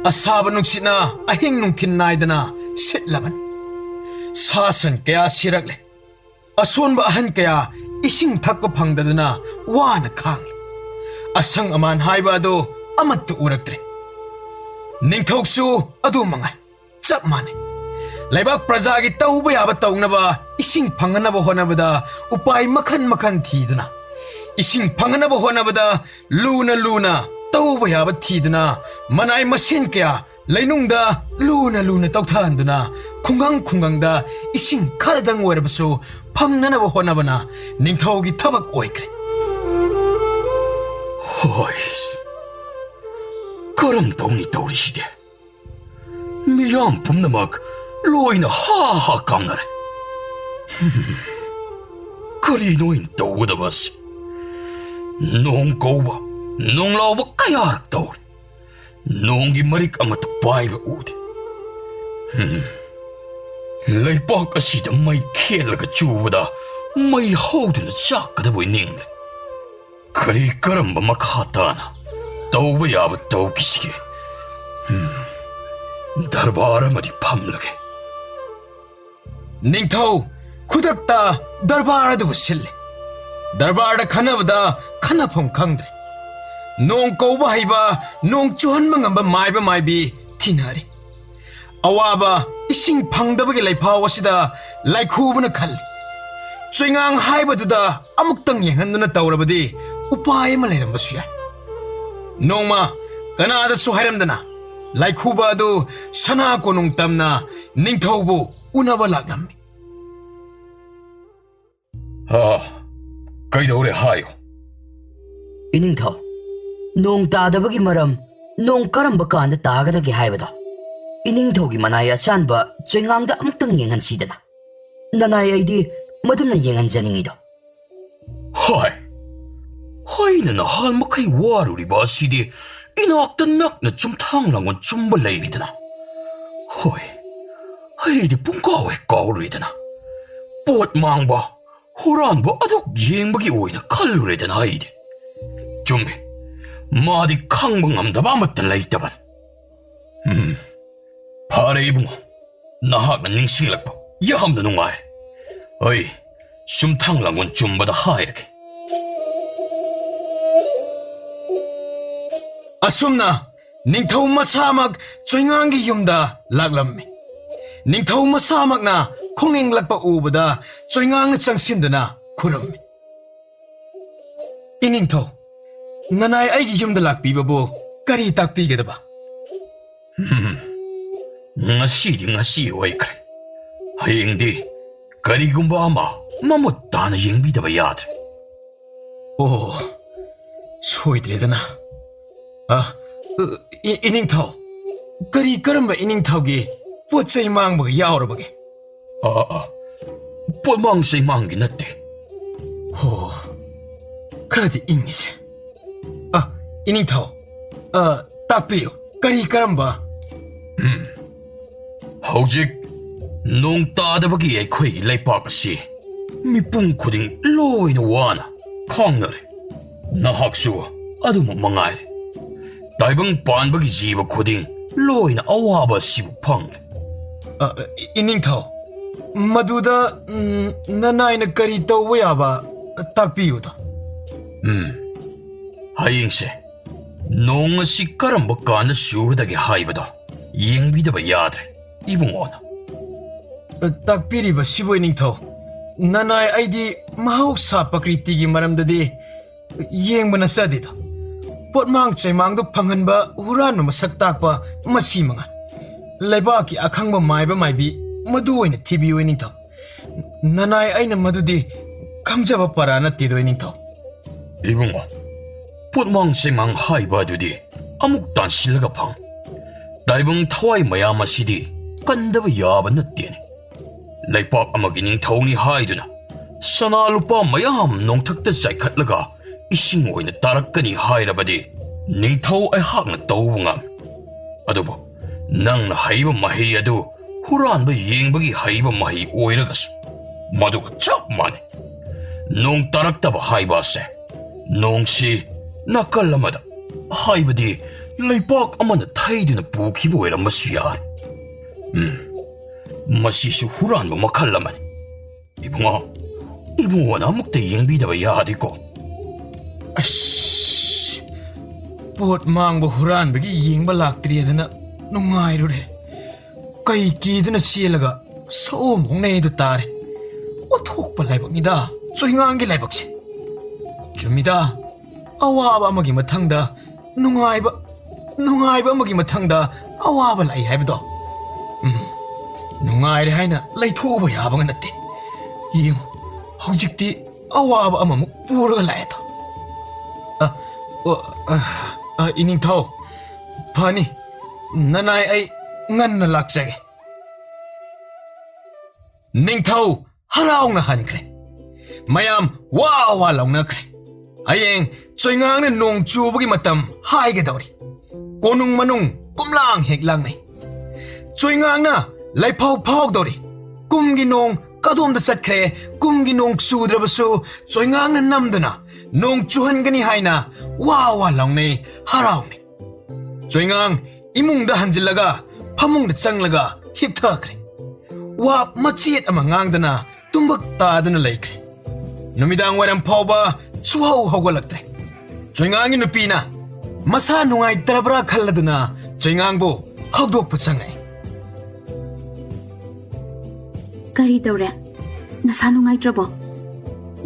ꯑꯁꯥꯕ ꯅꯨꯡꯁꯤꯠꯅ ꯑꯍꯤꯡ ꯅꯨꯡꯊꯤꯜ ꯅꯥꯏꯗꯅ ꯁꯤꯠꯂꯕꯅꯤ꯫ ꯁꯥ ꯁꯟ ꯀꯌꯥ ꯁꯤꯔꯛꯂꯦ꯫ ꯑꯁꯣꯟꯕ ꯑꯍꯟ ꯀꯌꯥ ꯏꯁꯤꯡ ꯊꯛꯄ ꯐꯪꯗꯗꯨꯅ ꯋꯥꯅ ꯈꯥꯡꯂꯤ꯫ ꯑꯁꯪ ꯑꯃꯥꯟ ꯍꯥꯏꯕ ꯑꯗꯨ ꯑꯃꯠꯇ ꯎꯔꯛꯇ꯭ꯔꯦ꯫ ꯅꯤꯡꯊꯧꯁꯨ ꯑꯗꯨ ꯃꯉꯥꯏ꯫ ꯆꯞ ꯃꯥꯟꯅꯩ꯫ ꯂꯩꯕꯥꯛ ꯄ꯭ꯔꯖꯥꯒꯤ ꯇꯧꯕ ꯌꯥꯕ ꯇꯧꯅꯕ ꯏꯁꯤꯡ ꯐꯪꯅꯅꯕ ꯍꯣꯠꯅꯕꯗ ꯎꯄꯥꯏ ꯃꯈꯜ ꯃꯈꯜ ꯊꯤꯗꯨꯅ, ꯏꯁꯤꯡ ꯐꯪꯅꯕ ꯍꯣꯠꯅꯕꯗ ꯂꯨꯅ ꯂꯨꯅ ꯇꯧꯕ ꯌꯥꯕ ꯊꯤꯗꯨꯅ, ꯃꯅꯥꯏ ꯃꯁꯤꯡ ꯀꯌꯥ ꯂꯩꯅꯨꯡꯗ ꯂꯨꯅ ꯂꯨꯅ ꯇꯧꯊꯍꯟꯗꯨꯅ, ꯈꯨꯡꯒꯪ ꯈꯨꯡꯒꯪꯗ ꯏꯁꯤꯡ ꯈꯔꯗꯪ ꯑꯣꯏꯔꯕꯁꯨ ꯐꯪꯅꯅꯕ ꯍꯣꯠꯅꯕꯅ ꯅꯤꯡꯊꯧꯒꯤ ꯊꯕꯛ ꯑꯣꯏꯈ꯭ꯔꯦ꯫ ꯍꯣꯏ, ꯀꯔꯝ ꯇꯧꯅꯤ ꯇꯧꯔꯤꯁꯤꯗꯤ? ꯃꯤꯌꯥꯝ ꯄꯨꯝꯅꯃꯛ ꯂꯣꯏꯅ ꯍꯥ ꯍꯥ ꯀꯥꯝꯅꯔꯦ꯫ ꯍꯝ, ꯀꯔꯤꯅꯣ ꯑꯩꯅ ꯇꯧꯒꯗꯕ ꯑꯁꯤ? ꯅꯣꯡ ꯀꯧꯕ, ꯅꯣꯡ ꯂꯥꯎꯕ ꯀꯌꯥꯔꯛ ꯇꯧꯔꯦ꯫ ꯅꯣꯡꯒꯤ ꯃꯔꯤꯛ ꯑꯃꯠꯇ ꯄꯥꯏꯕ ꯎꯗꯦ꯫ ꯍꯝ, ꯂꯩꯄꯥꯛ ꯑꯁꯤꯗ ꯃꯩ ꯈꯦꯠꯂꯒ ꯆꯨꯕꯗ ꯃꯩ ꯍꯧꯗꯨꯅ ꯆꯥꯛꯀꯗꯕꯣꯏ ꯅꯤꯡꯂꯦ꯫ ꯀꯔꯤ ꯀꯔꯝꯕ ꯃꯈꯥ ꯇꯥꯅ ꯇꯧꯕ ꯌꯥꯕ ꯇꯧꯈꯤꯁꯤꯒꯦ? ꯍꯝ, ꯗꯔꯕꯥꯔ ꯑꯃꯗꯤ ꯐꯝꯂꯒꯦ꯫ ꯅꯤꯡꯊꯧ ꯈꯨꯗꯛꯇ ꯗꯔꯕꯥꯔ ꯑꯗꯨꯕꯨ ꯁꯤꯜꯂꯦ꯫ ꯗꯔꯕꯥꯔꯗ ꯈꯟꯅꯕꯗ ꯈꯟꯅꯐꯝ ꯈꯪꯗ꯭ꯔꯦ꯫ ꯅꯣꯡ ꯀꯧꯕ ꯍꯩꯕ, ꯅꯣꯡ ꯆꯨꯍꯟꯕ ꯉꯝꯕ ꯃꯥꯏꯕ ꯃꯥꯏꯕꯤ ꯊꯤꯅꯔꯤ꯫ ꯑꯋꯥꯕ ꯏꯁꯤꯡ ꯐꯪꯗꯕꯒꯤ ꯂꯩꯐꯥꯎ ꯑꯁꯤꯗ ꯂꯥꯏꯈꯨꯕꯅ ꯈꯜꯂꯤ꯫ ꯆꯣꯏꯉꯥꯡ ꯍꯥꯏꯕꯗꯨꯗ ꯑꯃꯨꯛꯇꯪ ꯌꯦꯡꯍꯟꯗꯨꯅ ꯇꯧꯔꯕꯗꯤ ꯎꯄꯥꯏ ꯑꯃ ꯂꯩꯔꯝꯕꯁꯨ ꯌꯥꯏ꯫ ꯅꯣꯡꯃ ꯀꯅꯥꯗꯁꯨ ꯍꯥꯏꯔꯝꯗꯅ ꯂꯥꯏꯈꯨꯕ ꯑꯗꯨ ꯁꯅꯥ ꯀꯣꯅꯨꯡ ꯇꯝꯅ ꯅꯤꯡꯊꯧꯕꯨ ꯎꯅꯕ ꯂꯥꯛꯂꯝꯃꯤ꯫ ꯑꯥ, ꯀꯩꯗꯧꯔꯦ ꯍꯥꯏꯌꯨ꯫ ꯏꯅꯤꯡꯊꯧ, ꯅꯣꯡ ꯇꯥꯗꯕꯒꯤ ꯃꯔꯝ, ꯅꯣꯡ ꯀꯔꯝꯕ ꯀꯥꯟꯗ ꯇꯥꯒꯗꯒꯦ ꯍꯥꯏꯕꯗꯣ ꯏꯅꯤꯡꯊꯧꯒꯤ ꯃꯅꯥꯏ ꯑꯁꯥꯟꯕ ꯆꯣꯏꯉꯥꯡꯗ ꯑꯃꯨꯛꯇꯪ ꯌꯦꯡꯍꯟꯁꯤꯗꯅ꯫ ꯅꯅꯥꯏ ꯑꯩꯗꯤ ꯃꯗꯨꯝꯅ ꯌꯦꯡꯍꯟꯖꯅꯤꯡꯉꯤꯗꯣ꯫ ꯍꯣꯏ, ꯑꯩꯅ ꯅꯍꯥꯟ ꯃꯈꯩ ꯋꯥꯔꯨꯔꯤꯕ ꯑꯁꯤꯗꯤ ꯏꯅꯥꯛꯇ ꯅꯛꯅ ꯆꯨꯝꯊꯥꯡ ꯂꯥꯡꯒꯣꯜ ꯆꯨꯝꯕ ꯂꯩꯔꯤꯗꯅ꯫ ꯍꯣꯏ, ꯑꯩꯗꯤ ꯄꯨꯡꯀꯥꯎ ꯍꯦꯛ ꯀꯥꯎꯔꯨꯔꯦꯗꯅ꯫ ꯄꯣꯠ ꯃꯥꯡꯕ, ꯍꯨꯔꯥꯟꯕ ꯑꯗꯨꯛ ꯌꯦꯡꯕꯒꯤ ꯑꯣꯏꯅ ꯈꯜꯂꯨꯔꯦꯗꯅ ꯑꯩꯗꯤ꯫ ꯆꯨꯝꯃꯤ, ꯃꯥꯗꯤ ꯈꯪꯕ ꯉꯝꯗꯕ ꯑꯃꯠꯇ ꯂꯩꯇꯕꯅꯤ꯫ ꯎꯝ, ꯐꯔꯦ ꯏꯕꯨꯡꯉꯣ, ꯅꯍꯥꯛꯅ ꯅꯤꯡꯁꯤꯡꯂꯛꯄ ꯌꯥꯝꯅ ꯅꯨꯡꯉꯥꯏꯔꯦ꯫ ꯑꯩ ꯁꯨꯝꯊꯪ ꯂꯥꯡꯒꯣꯜ ꯆꯨꯝꯕꯗ ꯍꯥꯏꯔꯒꯦ꯫ ꯑꯁꯨꯝꯅ ꯅꯤꯡꯊꯧ ꯃꯁꯥꯃꯛ ꯆꯣꯏꯉꯥꯡꯒꯤ ꯌꯨꯝꯗ ꯂꯥꯛꯂꯝꯃꯤ꯫ ꯅꯤꯡꯊꯧ ꯃꯁꯥꯃꯛꯅ ꯈꯣꯡꯅꯤꯡꯂꯛꯄ ꯎꯕꯗ ꯆꯣꯏꯉꯥꯡꯅ ꯆꯪꯁꯤꯟꯗꯨꯅ ꯈꯨꯔꯨꯝꯃꯤ꯫ "ꯏꯅꯤꯡꯊꯧ, ꯅꯅꯥꯏ ꯑꯩꯒꯤ ꯌꯨꯝꯗ ꯂꯥꯛꯄꯤꯕꯕꯨ ꯀꯔꯤ ꯇꯥꯛꯄꯤꯒꯗꯕ?" "ꯎꯝ, ꯉꯁꯤꯗꯤ ꯉꯁꯤ ꯑꯣꯏꯈ꯭ꯔꯦ꯫ ꯍꯌꯦꯡꯗꯤ ꯀꯔꯤꯒꯨꯝꯕ ꯑꯃ ꯃꯃꯨꯠ ꯇꯥꯅ ꯌꯦꯡꯕꯤꯗꯕ ꯌꯥꯗ꯭ꯔꯦ꯫" "ꯑꯣ, ꯁꯣꯏꯗ꯭ꯔꯦꯗꯅ꯫ ꯑ, ꯏ-, ꯏꯅꯤꯡꯊꯧ, ꯀꯔꯤ ꯀꯔꯝꯕ ꯏꯅꯤꯡꯊꯧꯒꯤ ꯄꯣꯠ ꯆꯩ ꯃꯥꯡꯕꯒ ꯌꯥꯎꯔꯕꯒꯦ?" "ꯑ, ꯑ, ꯄꯣꯠꯃꯥꯡ ꯆꯩꯃꯥꯡꯒꯤ ꯅꯠꯇꯦ꯫" "ꯑꯣ, ꯈꯔꯗꯤ ꯏꯪꯉꯤꯁꯦ꯫ ꯑ, ꯏꯅꯤꯡꯊꯧ, ꯑ, ꯇꯥꯛꯄꯤꯌꯨ, ꯀꯔꯤ ꯀꯔꯝꯕ?" "ꯎꯝ, ꯍꯧꯖꯤꯛ ꯅꯣꯡ ꯇꯥꯗꯕꯒꯤ ꯑꯩꯈꯣꯏꯒꯤ ꯂꯩꯄꯥꯛ ꯑꯁꯤ ꯃꯤꯄꯨꯝ ꯈꯨꯗꯤꯡ ꯂꯣꯏꯅ ꯋꯥꯅ ꯈꯥꯡꯅꯔꯦ꯫ ꯅꯍꯥꯛꯁꯨ ꯑꯗꯨꯃꯛ ꯃꯉꯥꯏꯔꯦ꯫ ꯇꯥꯏꯕꯪ ꯄꯥꯟꯕꯒꯤ ꯖꯤꯕ ꯈꯨꯗꯤꯡ ꯂꯣꯏꯅ ꯑꯋꯥꯕ ꯑꯁꯤꯕꯨ ꯐꯪꯂꯦ꯫" "ꯑ, ꯏ-, ꯏꯅꯤꯡꯊꯧ, ꯃꯗꯨꯗ, ꯎꯝ, ꯅꯅꯥꯏꯅ ꯀꯔꯤ ꯇꯧꯕ ꯌꯥꯕ ꯇꯥꯛꯄꯤꯌꯨꯗ?" "ꯎꯝ, ꯍꯌꯦꯡꯁꯦ ꯅꯣꯡ ꯑꯁꯤ ꯀꯔꯝꯕ ꯀꯥꯟꯗ ꯆꯨꯒꯗꯒꯦ ꯍꯥꯏꯕꯗꯣ ꯌꯦꯡꯕꯤꯗꯕ ꯌꯥꯗ꯭ꯔꯦ ꯏꯕꯨꯡꯉꯣꯅ꯫" "ꯇꯥꯛꯄꯤꯔꯤꯕꯁꯤꯕꯨ ꯏꯅꯤꯡꯊꯧ, ꯅꯅꯥꯏ ꯑꯩꯗꯤ ꯃꯍꯧꯁꯥ ꯄ꯭ꯔꯀ꯭ꯔꯤꯇꯤꯒꯤ ꯃꯔꯝꯗꯗꯤ ꯌꯦꯡꯕ ꯅꯠꯆꯗꯦꯗ꯫ ꯄꯣꯠꯃꯥꯡ ꯆꯩꯃꯥꯡꯗꯨ ꯐꯪꯍꯟꯕ, ꯍꯨꯔꯥꯟꯕ ꯃꯁꯛ ꯇꯥꯛꯄ, ꯃꯁꯤ ꯃꯉꯥꯏ꯫ ꯂꯩꯕꯥꯛꯀꯤ ꯑꯈꯪꯕ ꯃꯥꯏꯕ ꯃꯥꯏꯕꯤ ꯃꯗꯨ ꯑꯣꯏꯅ ꯊꯤꯕꯤꯌꯨ ꯏꯅꯤꯡꯊꯧ꯫ ꯅꯅꯥꯏ ꯑꯩꯅ ꯃꯗꯨꯗꯤ ꯈꯪꯖꯕ ꯄꯔꯥ ꯅꯠꯇꯦꯗꯣ ꯏꯅꯤꯡꯊꯧ꯫" "ꯏꯕꯨꯡꯉꯣ, ꯄꯣꯠꯃꯥꯡ ꯆꯩꯃꯥꯡ ꯍꯥꯏꯕ ꯑꯗꯨꯗꯤ ꯑꯃꯨꯛ ꯇꯥꯟꯁꯤꯜꯂꯒ ꯐꯪ꯫ ꯇꯥꯏꯕꯪ ꯊꯋꯥꯏ ꯃꯌꯥꯝ ꯑꯁꯤꯗꯤ ꯀꯟꯗꯕ ꯌꯥꯕ ꯅꯠꯇꯦꯅꯦ꯫ ꯂꯩꯄꯥꯛ ꯑꯃꯒꯤ ꯅꯤꯡꯊꯧꯅꯤ ꯍꯥꯏꯗꯨꯅ ꯁꯅꯥ ꯂꯨꯄꯥ ꯃꯌꯥꯝ ꯅꯣꯡꯊꯛꯇ ꯆꯥꯏꯈꯠꯂꯒ ꯏꯁꯤꯡ ꯑꯣꯏꯅ ꯇꯥꯔꯛꯀꯅꯤ ꯍꯥꯏꯔꯕꯗꯤ ꯅꯤꯡꯊꯧ ꯑꯩꯍꯥꯛꯅ ꯇꯧꯕ ꯉꯝꯃꯤ꯫ ꯑꯗꯨꯕꯨ ꯅꯪꯅ ꯍꯩꯕ ꯃꯍꯩ ꯑꯗꯨ ꯍꯨꯔꯥꯟꯕ ꯌꯦꯡꯕꯒꯤ ꯍꯩꯕ ꯃꯍꯩ ꯑꯣꯏꯔꯒꯁꯨ ꯃꯗꯨꯒ ꯆꯞ ꯃꯥꯟꯅꯩ꯫ ꯅꯣꯡ ꯇꯥꯔꯛꯇꯕ ꯍꯥꯏꯕ ꯑꯁꯦ ꯅꯣꯡꯁꯤ ꯅꯥꯀꯜ ꯑꯃꯗ ꯍꯥꯏꯕꯗꯤ ꯂꯩꯄꯥꯛ ꯑꯃꯅ ꯊꯩꯗꯨꯅ ꯄꯨꯈꯤꯕ ꯑꯣꯏꯔꯝꯕꯁꯨ ꯌꯥꯏ꯫ ꯎꯝ, ꯃꯁꯤꯁꯨ ꯍꯨꯔꯥꯟꯕ ꯃꯈꯜ ꯑꯃꯅꯤ꯫ ꯏꯕꯨꯡꯉꯣ, ꯏꯕꯨꯡꯉꯣꯅ ꯑꯃꯨꯛꯇ ꯌꯦꯡꯕꯤꯗꯕ ꯌꯥꯗꯦꯀꯣ꯫ ꯑꯁ, ꯄꯣꯠ ꯃꯥꯡꯕ ꯍꯨꯔꯥꯟꯕꯒꯤ ꯌꯦꯡꯕ ꯂꯥꯛꯇ꯭ꯔꯦꯗꯅ ꯅꯨꯡꯉꯥꯏꯔꯨꯔꯦ꯫ ꯀꯩ ꯀꯤꯗꯨꯅ ꯆꯦꯜꯂꯒ ꯁꯑꯣꯝ ꯑꯣꯛꯅꯩꯗꯨ ꯇꯥꯔꯦ꯫ ꯑꯣꯟꯊꯣꯛꯄ ꯂꯥꯏꯕꯛꯅꯤꯗ ꯆꯣꯏꯉꯥꯡꯒꯤ ꯂꯥꯏꯕꯛꯁꯦ꯫ ꯆꯨꯝꯃꯤꯗ, ꯑꯋꯥꯕ ꯑꯃꯒꯤ ꯃꯊꯪꯗ ꯅꯨꯡꯉꯥꯏꯕ, ꯅꯨꯡꯉꯥꯏꯕ ꯑꯃꯒꯤ ꯃꯊꯪꯗ ꯑꯋꯥꯕ ꯂꯥꯛꯏ ꯍꯥꯏꯕꯗꯣ꯫ ꯎꯝ, ꯅꯨꯡꯉꯥꯏꯔꯦ ꯍꯥꯏꯅ ꯂꯩꯊꯣꯛꯎꯕ ꯌꯥꯕꯒ ꯅꯠꯇꯦ꯫ ꯌꯦꯡꯉꯨ, ꯍꯧꯖꯤꯛꯇꯤ ꯑꯋꯥꯕ ꯑꯃꯃꯨꯛ ꯄꯨꯔꯒ ꯂꯥꯛꯑꯦꯗꯣ꯫ ꯑ, ꯑꯣ, ꯑ, ꯑ, ꯏꯅꯤꯡꯊꯧ, ꯐꯅꯤ, ꯅꯅꯥꯏ ꯑꯩ ꯉꯟꯅ ꯂꯥꯛꯆꯒꯦ꯫ ꯅꯤꯡꯊꯧ ꯍꯔꯥꯎꯅ ꯍꯟꯈ꯭ꯔꯦ꯫ ꯃꯌꯥꯝ ꯋꯥ ꯋꯥ ꯂꯥꯎꯅꯈ꯭ꯔꯦ꯫ ꯍꯌꯦꯡ ꯆꯣꯏꯉꯥꯡꯅ ꯅꯣꯡ ꯆꯨꯕꯒꯤ ꯃꯇꯝ ꯍꯥꯏꯒꯗꯧꯔꯤ꯫ ꯀꯣꯅꯨꯡ ꯃꯅꯨꯡ ꯄꯨꯝꯂꯥꯡ ꯍꯦꯛ ꯂꯥꯡꯅꯩ꯫ ꯆꯣꯏꯉꯥꯡꯅ ꯂꯩꯐꯥꯎ ꯐꯥꯎꯗꯧꯔꯤ꯫ ꯀꯨꯝꯒꯤ ꯅꯣꯡ ꯀꯗꯣꯝꯗ ꯆꯠꯈ꯭ꯔꯦ? ꯀꯨꯝꯒꯤ ꯅꯣꯡ ꯆꯨꯗ꯭ꯔꯕꯁꯨ ꯆꯣꯏꯉꯥꯡꯅ ꯅꯝꯗꯨꯅ ꯅꯣꯡ ꯆꯨꯍꯟꯒꯅꯤ ꯍꯥꯏꯅ ꯋꯥ ꯋꯥ ꯂꯥꯎꯅꯩ, ꯍꯔꯥꯎꯅꯩ꯫ ꯆꯣꯏꯉꯥꯡ ꯏꯃꯨꯡꯗ ꯍꯟꯖꯤꯜꯂꯒ ꯐꯃꯨꯡꯗ ꯆꯪꯂꯒ ꯍꯤꯞꯊꯈ꯭ꯔꯦ꯫ ꯋꯥ ꯃꯆꯦꯠ ꯑꯃ ꯉꯥꯡꯗꯅ ꯇꯨꯝꯕꯛ ꯇꯥꯗꯨꯅ ꯂꯩꯈ꯭ꯔꯦ꯫ ꯅꯨꯃꯤꯗꯥꯡ ꯋꯥꯏꯔꯝ ꯐꯥꯎꯕ ꯁꯨꯍꯧ ꯍꯧꯒꯠꯂꯛꯇ꯭ꯔꯦ꯫ ꯆꯣꯏꯉꯥꯡꯒꯤ ꯅꯨꯄꯤꯅ ꯃꯁꯥ ꯅꯨꯡꯉꯥꯏꯇ꯭ꯔꯕ꯭ꯔꯥ ꯈꯜꯂꯗꯨꯅ ꯆꯣꯏꯉꯥꯡꯕꯨ ꯍꯧꯗꯣꯛꯄ ꯆꯪꯉꯛꯏ꯫ "ꯀꯔꯤ ꯇꯧꯔꯦ? ꯅꯁꯥ ꯅꯨꯡꯉꯥꯏꯇ꯭ꯔꯕꯣ?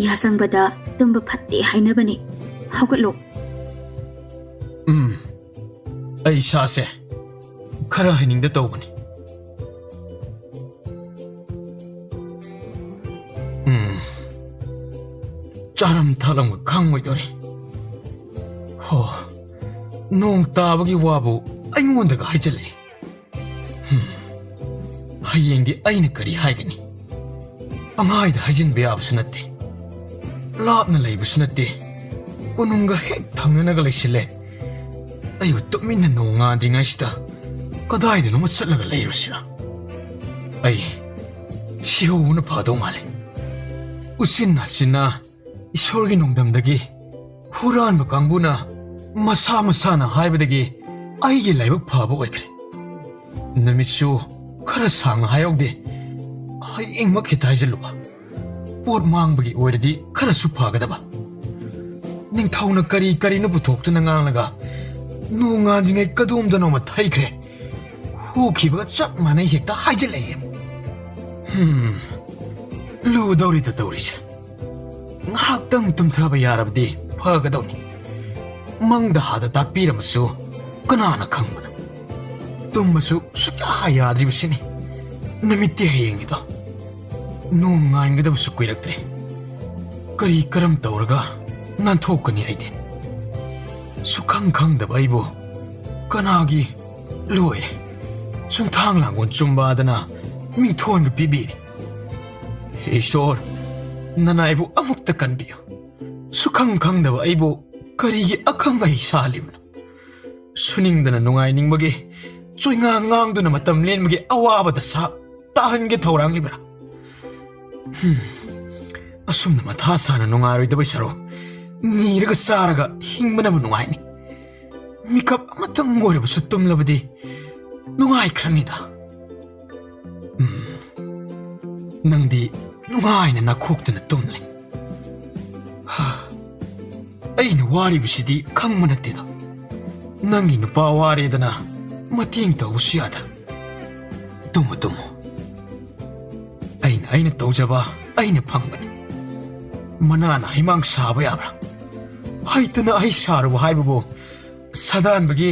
ꯌꯥꯁꯪꯕꯗ ꯇꯨꯝꯕ ꯐꯠꯇꯦ ꯍꯥꯏꯅꯕꯅꯤ꯫ ꯍꯧꯒꯠꯂꯣ꯫" "ꯎꯝ, ꯑꯩ ꯏꯁꯥꯁꯦ ꯈꯔ ꯍꯩꯅꯤꯡꯗ ꯇꯧꯕꯅꯤ꯫ ꯎꯝ, ꯆꯥꯔꯝ ꯊꯛꯂꯝꯒ ꯈꯪꯉꯣꯏꯗꯧꯔꯤ꯫ ꯍꯣ, ꯅꯣꯡ ꯇꯥꯕꯒꯤ ꯋꯥꯕꯨ ꯑꯩꯉꯣꯟꯗꯒ ꯍꯥꯏꯖꯜꯂꯛꯑꯦ꯫ ꯍꯝ, ꯍꯌꯦꯡꯗꯤ ꯑꯩꯅ ꯀꯔꯤ ꯍꯥꯏꯒꯅꯤ? ꯄꯪꯍꯥꯏꯗ ꯍꯥꯏꯖꯤꯟꯕ ꯌꯥꯕꯁꯨ ꯅꯠꯇꯦ, ꯂꯥꯞꯅ ꯂꯩꯕꯁꯨ ꯅꯠꯇꯦ, ꯀꯣꯅꯨꯡꯒ ꯍꯦꯛ ꯊꯪꯅꯅꯒ ꯂꯩꯁꯤꯜꯂꯦ꯫ ꯑꯩꯕꯨ ꯇꯨꯃꯤꯟꯅ ꯅꯣꯡ ꯉꯥꯟꯗ꯭ꯔꯤꯉꯩꯁꯤꯗ ꯀꯗꯥꯏꯗꯅꯣꯃ ꯆꯠꯂꯒ ꯂꯩꯔꯨꯁꯤꯔ? ꯑꯩ ꯁꯤꯍꯧꯕꯅ ꯐꯗꯧ ꯃꯥꯜꯂꯦ꯫ ꯎꯆꯤꯟ ꯅꯥꯆꯤꯟꯅ ꯏꯁꯣꯔꯒꯤ ꯅꯣꯡꯗꯝꯗꯒꯤ ꯍꯨꯔꯥꯟꯕ ꯀꯥꯡꯕꯨꯅ ꯃꯁꯥ ꯃꯁꯥꯅ ꯍꯥꯏꯕꯗꯒꯤ ꯑꯩꯒꯤ ꯂꯥꯏꯕꯛ ꯐꯕ ꯑꯣꯏꯈ꯭ꯔꯦ꯫ ꯅꯨꯃꯤꯠꯁꯨ ꯈꯔ ꯁꯥꯡꯅ ꯍꯥꯏꯍꯧꯗꯦ꯫ ꯍꯌꯦꯡꯃꯛ ꯍꯦꯛꯇ ꯍꯥꯏꯖꯜꯂꯨꯕ꯫ ꯄꯣꯠ ꯃꯥꯡꯕꯒꯤ ꯑꯣꯏꯔꯗꯤ ꯈꯔꯁꯨ ꯐꯒꯗꯕ꯫ ꯅꯤꯡꯊꯧꯅ ꯀꯔꯤ ꯀꯔꯤꯅꯣ ꯄꯨꯊꯣꯛꯇꯨꯅ ꯉꯥꯡꯂꯒ ꯅꯣꯡꯉꯥꯟꯗ꯭ꯔꯤꯉꯩ ꯀꯗꯣꯝꯗꯅꯣꯃ ꯊꯩꯈ꯭ꯔꯦ꯫ ꯍꯨꯈꯤꯕꯒ ꯆꯞ ꯃꯥꯟꯅꯩ ꯍꯦꯛꯇ ꯍꯥꯏꯖꯤꯜꯂꯛꯑꯦ꯫ ꯍꯝ, ꯂꯨꯗꯧꯔꯤꯗ ꯇꯧꯔꯤꯁꯦ꯫ ꯉꯥꯏꯍꯥꯛꯇꯪ ꯇꯨꯝꯊꯕ ꯌꯥꯔꯕꯗꯤ ꯐꯒꯗꯧꯅꯤ꯫ ꯃꯪꯗ ꯍꯥꯗ ꯇꯥꯛꯄꯤꯔꯝꯃꯁꯨ ꯀꯅꯥꯅ ꯈꯪꯕꯅꯣ? ꯇꯨꯝꯕꯁꯨ ꯁꯨꯛꯌꯥ ꯌꯥꯗ꯭ꯔꯤꯕꯁꯤꯅꯤ꯫ ꯅꯨꯃꯤꯠꯇꯤ ꯍꯌꯦꯡꯅꯤꯗꯣ꯫ ꯅꯣꯡ ꯉꯥꯟꯒꯗꯕꯁꯨ ꯀꯨꯏꯔꯛꯇ꯭ꯔꯦ꯫ ꯀꯔꯤ ꯀꯔꯝ ꯇꯧꯔꯒ ꯅꯥꯟꯊꯣꯛꯀꯅꯤ ꯑꯩꯗꯤ? ꯁꯨꯈꯪ ꯈꯪꯗꯕ ꯑꯩꯕꯨ ꯀꯅꯥꯒꯤ ꯂꯣꯏꯔꯦ꯫ ꯁꯨꯝꯊꯥꯡ ꯂꯥꯡꯒꯣꯜ ꯆꯨꯝꯕꯥꯗꯅ ꯃꯤꯡꯊꯣꯟꯒ ꯄꯤꯕꯤꯔꯦ꯫ ꯍꯦ ꯏꯁꯣꯔ, ꯅꯅꯥꯏꯕꯨ ꯑꯃꯨꯛꯇ ꯀꯟꯕꯤꯌꯨ꯫ ꯁꯨꯈꯪ ꯈꯪꯗꯕ ꯑꯩꯕꯨ ꯀꯔꯤꯒꯤ ꯑꯈꯪ ꯑꯍꯩ ꯁꯥꯍꯜꯂꯤꯕꯅꯣ? ꯁꯨꯅꯤꯡꯗꯅ ꯅꯨꯡꯉꯥꯏꯅꯤꯡꯕꯒꯤ ꯆꯣꯏꯉꯥꯡ ꯉꯥꯡꯗꯨꯅ ꯃꯇꯝ ꯂꯦꯟꯕꯒꯤ ꯑꯋꯥꯕ ꯗꯁꯥ ꯇꯥꯍꯟꯒꯦ ꯊꯧꯔꯥꯡꯂꯤꯕ꯭ꯔꯥ? ꯍꯨꯝ, ꯑꯁꯨꯝꯅ ꯃꯊꯥ ꯁꯥꯅ ꯅꯨꯡꯉꯥꯏꯔꯣꯏꯗꯕꯩ ꯁꯔꯨꯛ ꯅꯤꯔꯒ ꯆꯥꯔꯒ ꯍꯤꯡꯕꯅꯕꯨ ꯅꯨꯡꯉꯥꯏꯅꯤ꯫ ꯃꯤꯀꯞ ꯑꯃꯇꯪ ꯑꯣꯏꯔꯕꯁꯨ ꯇꯨꯝꯂꯕꯗꯤ ꯅꯨꯡꯉꯥꯏꯈ꯭ꯔꯅꯤꯗ꯫ ꯎꯝ, ꯅꯪꯗꯤ ꯅꯨꯡꯉꯥꯏꯅ ꯅꯥꯈꯣꯛꯇꯨꯅ ꯇꯨꯝꯂꯦ꯫ ꯍꯥ, ꯑꯩꯅ ꯋꯥꯔꯤꯕꯁꯤꯗꯤ ꯈꯪꯕ ꯅꯠꯇꯦꯗꯣ꯫ ꯅꯪꯒꯤ ꯅꯨꯄꯥ ꯋꯥꯔꯦꯗꯅ ꯃꯇꯦꯡ ꯇꯧꯕꯁꯨ ꯌꯥꯗ꯫ Tamu, Tamu. ꯑꯩꯅ, ꯑꯩꯅ ꯇꯧꯖꯕ ꯑꯩꯅ ꯐꯪꯕꯅꯤ꯫ ꯃꯅꯥꯅ ꯍꯩꯃꯥꯡ ꯁꯥꯕ ꯌꯥꯕ꯭ꯔꯥ? ꯍꯩꯇꯅ ꯑꯍꯩ ꯁꯥꯔꯨꯕ ꯍꯥꯏꯕꯕꯨ ꯁꯥꯗꯥꯟꯕꯒꯤ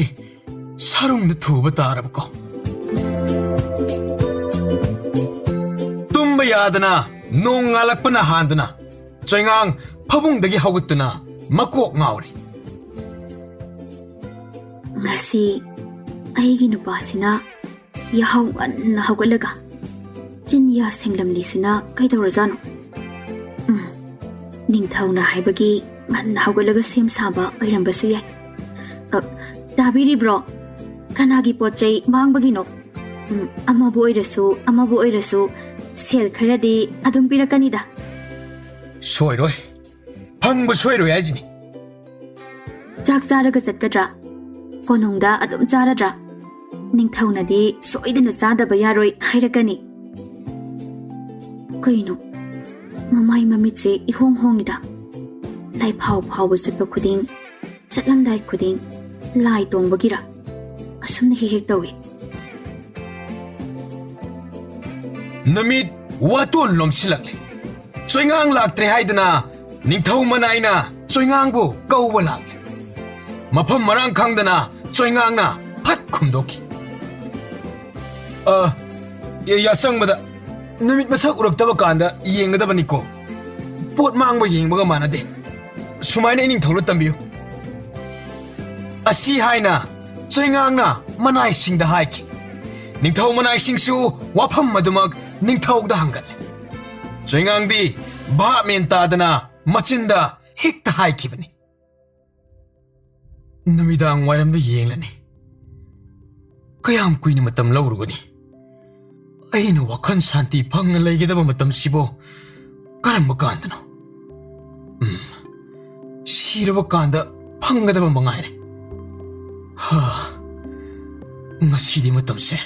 ꯁꯔꯨꯡꯗ ꯊꯨꯕ ꯇꯥꯔꯕꯀꯣ꯫ ꯇꯨꯝꯕ ꯌꯥꯗꯅ ꯅꯣꯡ ꯉꯥꯜꯂꯛꯄꯅ ꯍꯥꯟꯗꯨꯅ ꯆꯣꯏꯉꯥꯡ ꯐꯃꯨꯡꯗꯒꯤ ꯍꯧꯒꯠꯇꯨꯅ ꯃꯀꯣꯛ ꯉꯥꯎꯔꯤ꯫ ꯉꯁꯤ ꯑꯩꯒꯤ ꯅꯨꯄꯥꯁꯤꯅ ꯌꯥꯍꯧ ꯉꯟꯅ ꯍꯧꯒꯠꯂꯒ ꯆꯤꯟꯌꯥ ꯁꯦꯡꯂꯝꯂꯤꯁꯤꯅ ꯀꯩꯗꯧꯔꯖꯥꯠꯅꯣ? ꯎꯝ, ꯅꯤꯡꯊꯧꯅ ꯍꯥꯏꯕꯒꯤ ꯉꯟꯅ ꯍꯧꯒꯠꯂꯒ ꯁꯦꯝ ꯁꯥꯕ ꯑꯣꯏꯔꯝꯕꯁꯨ ꯌꯥꯏ꯫ ꯑ, ꯇꯥꯕꯤꯔꯤꯕ꯭ꯔꯣ? ꯀꯅꯥꯒꯤ ꯄꯣꯠ ꯆꯩ ꯃꯥꯡꯕꯒꯤꯅꯣ? ꯎꯝ, ꯑꯃꯕꯨ ꯑꯣꯏꯔꯁꯨ, ꯑꯃꯕꯨ ꯑꯣꯏꯔꯁꯨ, ꯁꯦꯜ ꯈꯔꯗꯤ ꯑꯗꯨꯝ ꯄꯤꯔꯛꯀꯅꯤꯗ꯫ ꯁꯣꯏꯔꯣꯏ, ꯐꯪꯕ ꯁꯣꯏꯔꯣꯏ ꯍꯥꯏꯁꯤꯅꯤ꯫ ꯆꯥꯛ ꯆꯥꯔꯒ ꯆꯠꯀꯗ꯭ꯔꯥ? ꯀꯣꯅꯨꯡꯗ ꯑꯗꯨꯝ ꯆꯥꯔꯗ꯭ꯔꯥ? ꯅꯤꯡꯊꯧꯅꯗꯤ ꯁꯣꯏꯗꯅ ꯆꯥꯗꯕ ꯌꯥꯔꯣꯏ ꯍꯥꯏꯔꯛꯀꯅꯤ꯫ ꯀꯩꯅꯣ, ꯃꯃꯥꯏ ꯃꯃꯤꯠꯁꯦ ꯏꯍꯣꯡ ꯍꯣꯡꯉꯤꯗ꯫ ꯂꯥꯏꯐꯥꯎ ꯐꯥꯎꯕ ꯆꯠꯄ ꯈꯨꯗꯤꯡ, ꯆꯠꯂꯝꯗꯥꯏ ꯈꯨꯗꯤꯡ ꯂꯥꯏ ꯇꯣꯡꯕꯒꯤꯔ? ꯑꯁꯨꯝꯅ ꯍꯦꯛ ꯍꯦꯛ ꯇꯧꯏ꯫ ꯅꯨꯃꯤꯠ ꯋꯥꯇꯣꯟ ꯂꯣꯝꯁꯤꯜꯂꯛꯂꯦ꯫ ꯆꯣꯏꯉꯥꯡ ꯂꯥꯛꯇ꯭ꯔꯦ ꯍꯥꯏꯗꯅ ꯅꯤꯡꯊꯧ ꯃꯅꯥꯏꯅ ꯆꯣꯏꯉꯥꯡꯕꯨ ꯀꯧꯕ ꯂꯥꯛꯂꯦ꯫ ꯃꯐꯝ ꯃꯔꯥꯡ ꯈꯪꯗꯅ ꯆꯣꯏꯉꯥꯡꯅ ꯐꯠ ꯈꯨꯝꯗꯣꯛꯈꯤ꯫ "ꯑ, ꯌꯥ-, ꯌꯥꯆꯪꯕꯗ ꯅꯨꯃꯤꯠ ꯃꯁꯛ ꯎꯔꯛꯇꯕ ꯀꯥꯟꯗ ꯌꯦꯡꯒꯗꯕꯅꯤꯀꯣ꯫ ꯄꯣꯠ ꯃꯥꯡꯕ ꯌꯦꯡꯕꯒ ꯃꯥꯟꯅꯗꯦ꯫ ꯁꯨꯃꯥꯏꯅ ꯏꯅꯤꯡꯊꯧꯗ ꯇꯝꯕꯤꯌꯨ"꯫ ꯑꯁꯤ ꯍꯥꯏꯅ ꯆꯣꯏꯉꯥꯡꯅ ꯃꯅꯥꯏꯁꯤꯡꯗ ꯍꯥꯏꯈꯤ꯫ ꯅꯤꯡꯊꯧ ꯃꯅꯥꯏꯁꯤꯡꯁꯨ ꯋꯥꯐꯝ ꯑꯗꯨꯃꯛ ꯅꯤꯡꯊꯧꯗ ꯍꯪꯒꯠꯂꯦ꯫ ꯆꯣꯏꯉꯥꯡꯗꯤ ꯚꯥꯞ ꯃꯦꯟ ꯇꯥꯗꯅ ꯃꯆꯤꯟꯗ ꯍꯦꯛꯇ ꯍꯥꯏꯈꯤꯕꯅꯤ꯫ "ꯅꯨꯃꯤꯗꯥꯡ ꯋꯥꯏꯔꯝꯗ ꯌꯦꯡꯂꯅꯤ꯫ ꯀꯌꯥꯝ ꯀꯨꯏꯅ ꯃꯇꯝ ꯂꯧꯔꯨꯒꯅꯤ? ꯑꯩꯅ ꯋꯥꯈꯜ ꯁꯥꯟꯇꯤ ꯐꯪꯅ ꯂꯩꯒꯗꯕ ꯃꯇꯝꯁꯤꯕꯨ ꯀꯔꯝꯕ ꯀꯥꯟꯗꯅꯣ? ꯎꯝ, ꯁꯤꯔꯕ ꯀꯥꯟꯗ ꯐꯪꯒꯗꯕ ꯃꯉꯥꯏꯔꯦ꯫ ꯍꯥ, ꯉꯁꯤꯗꯤ ꯃꯇꯝꯁꯦ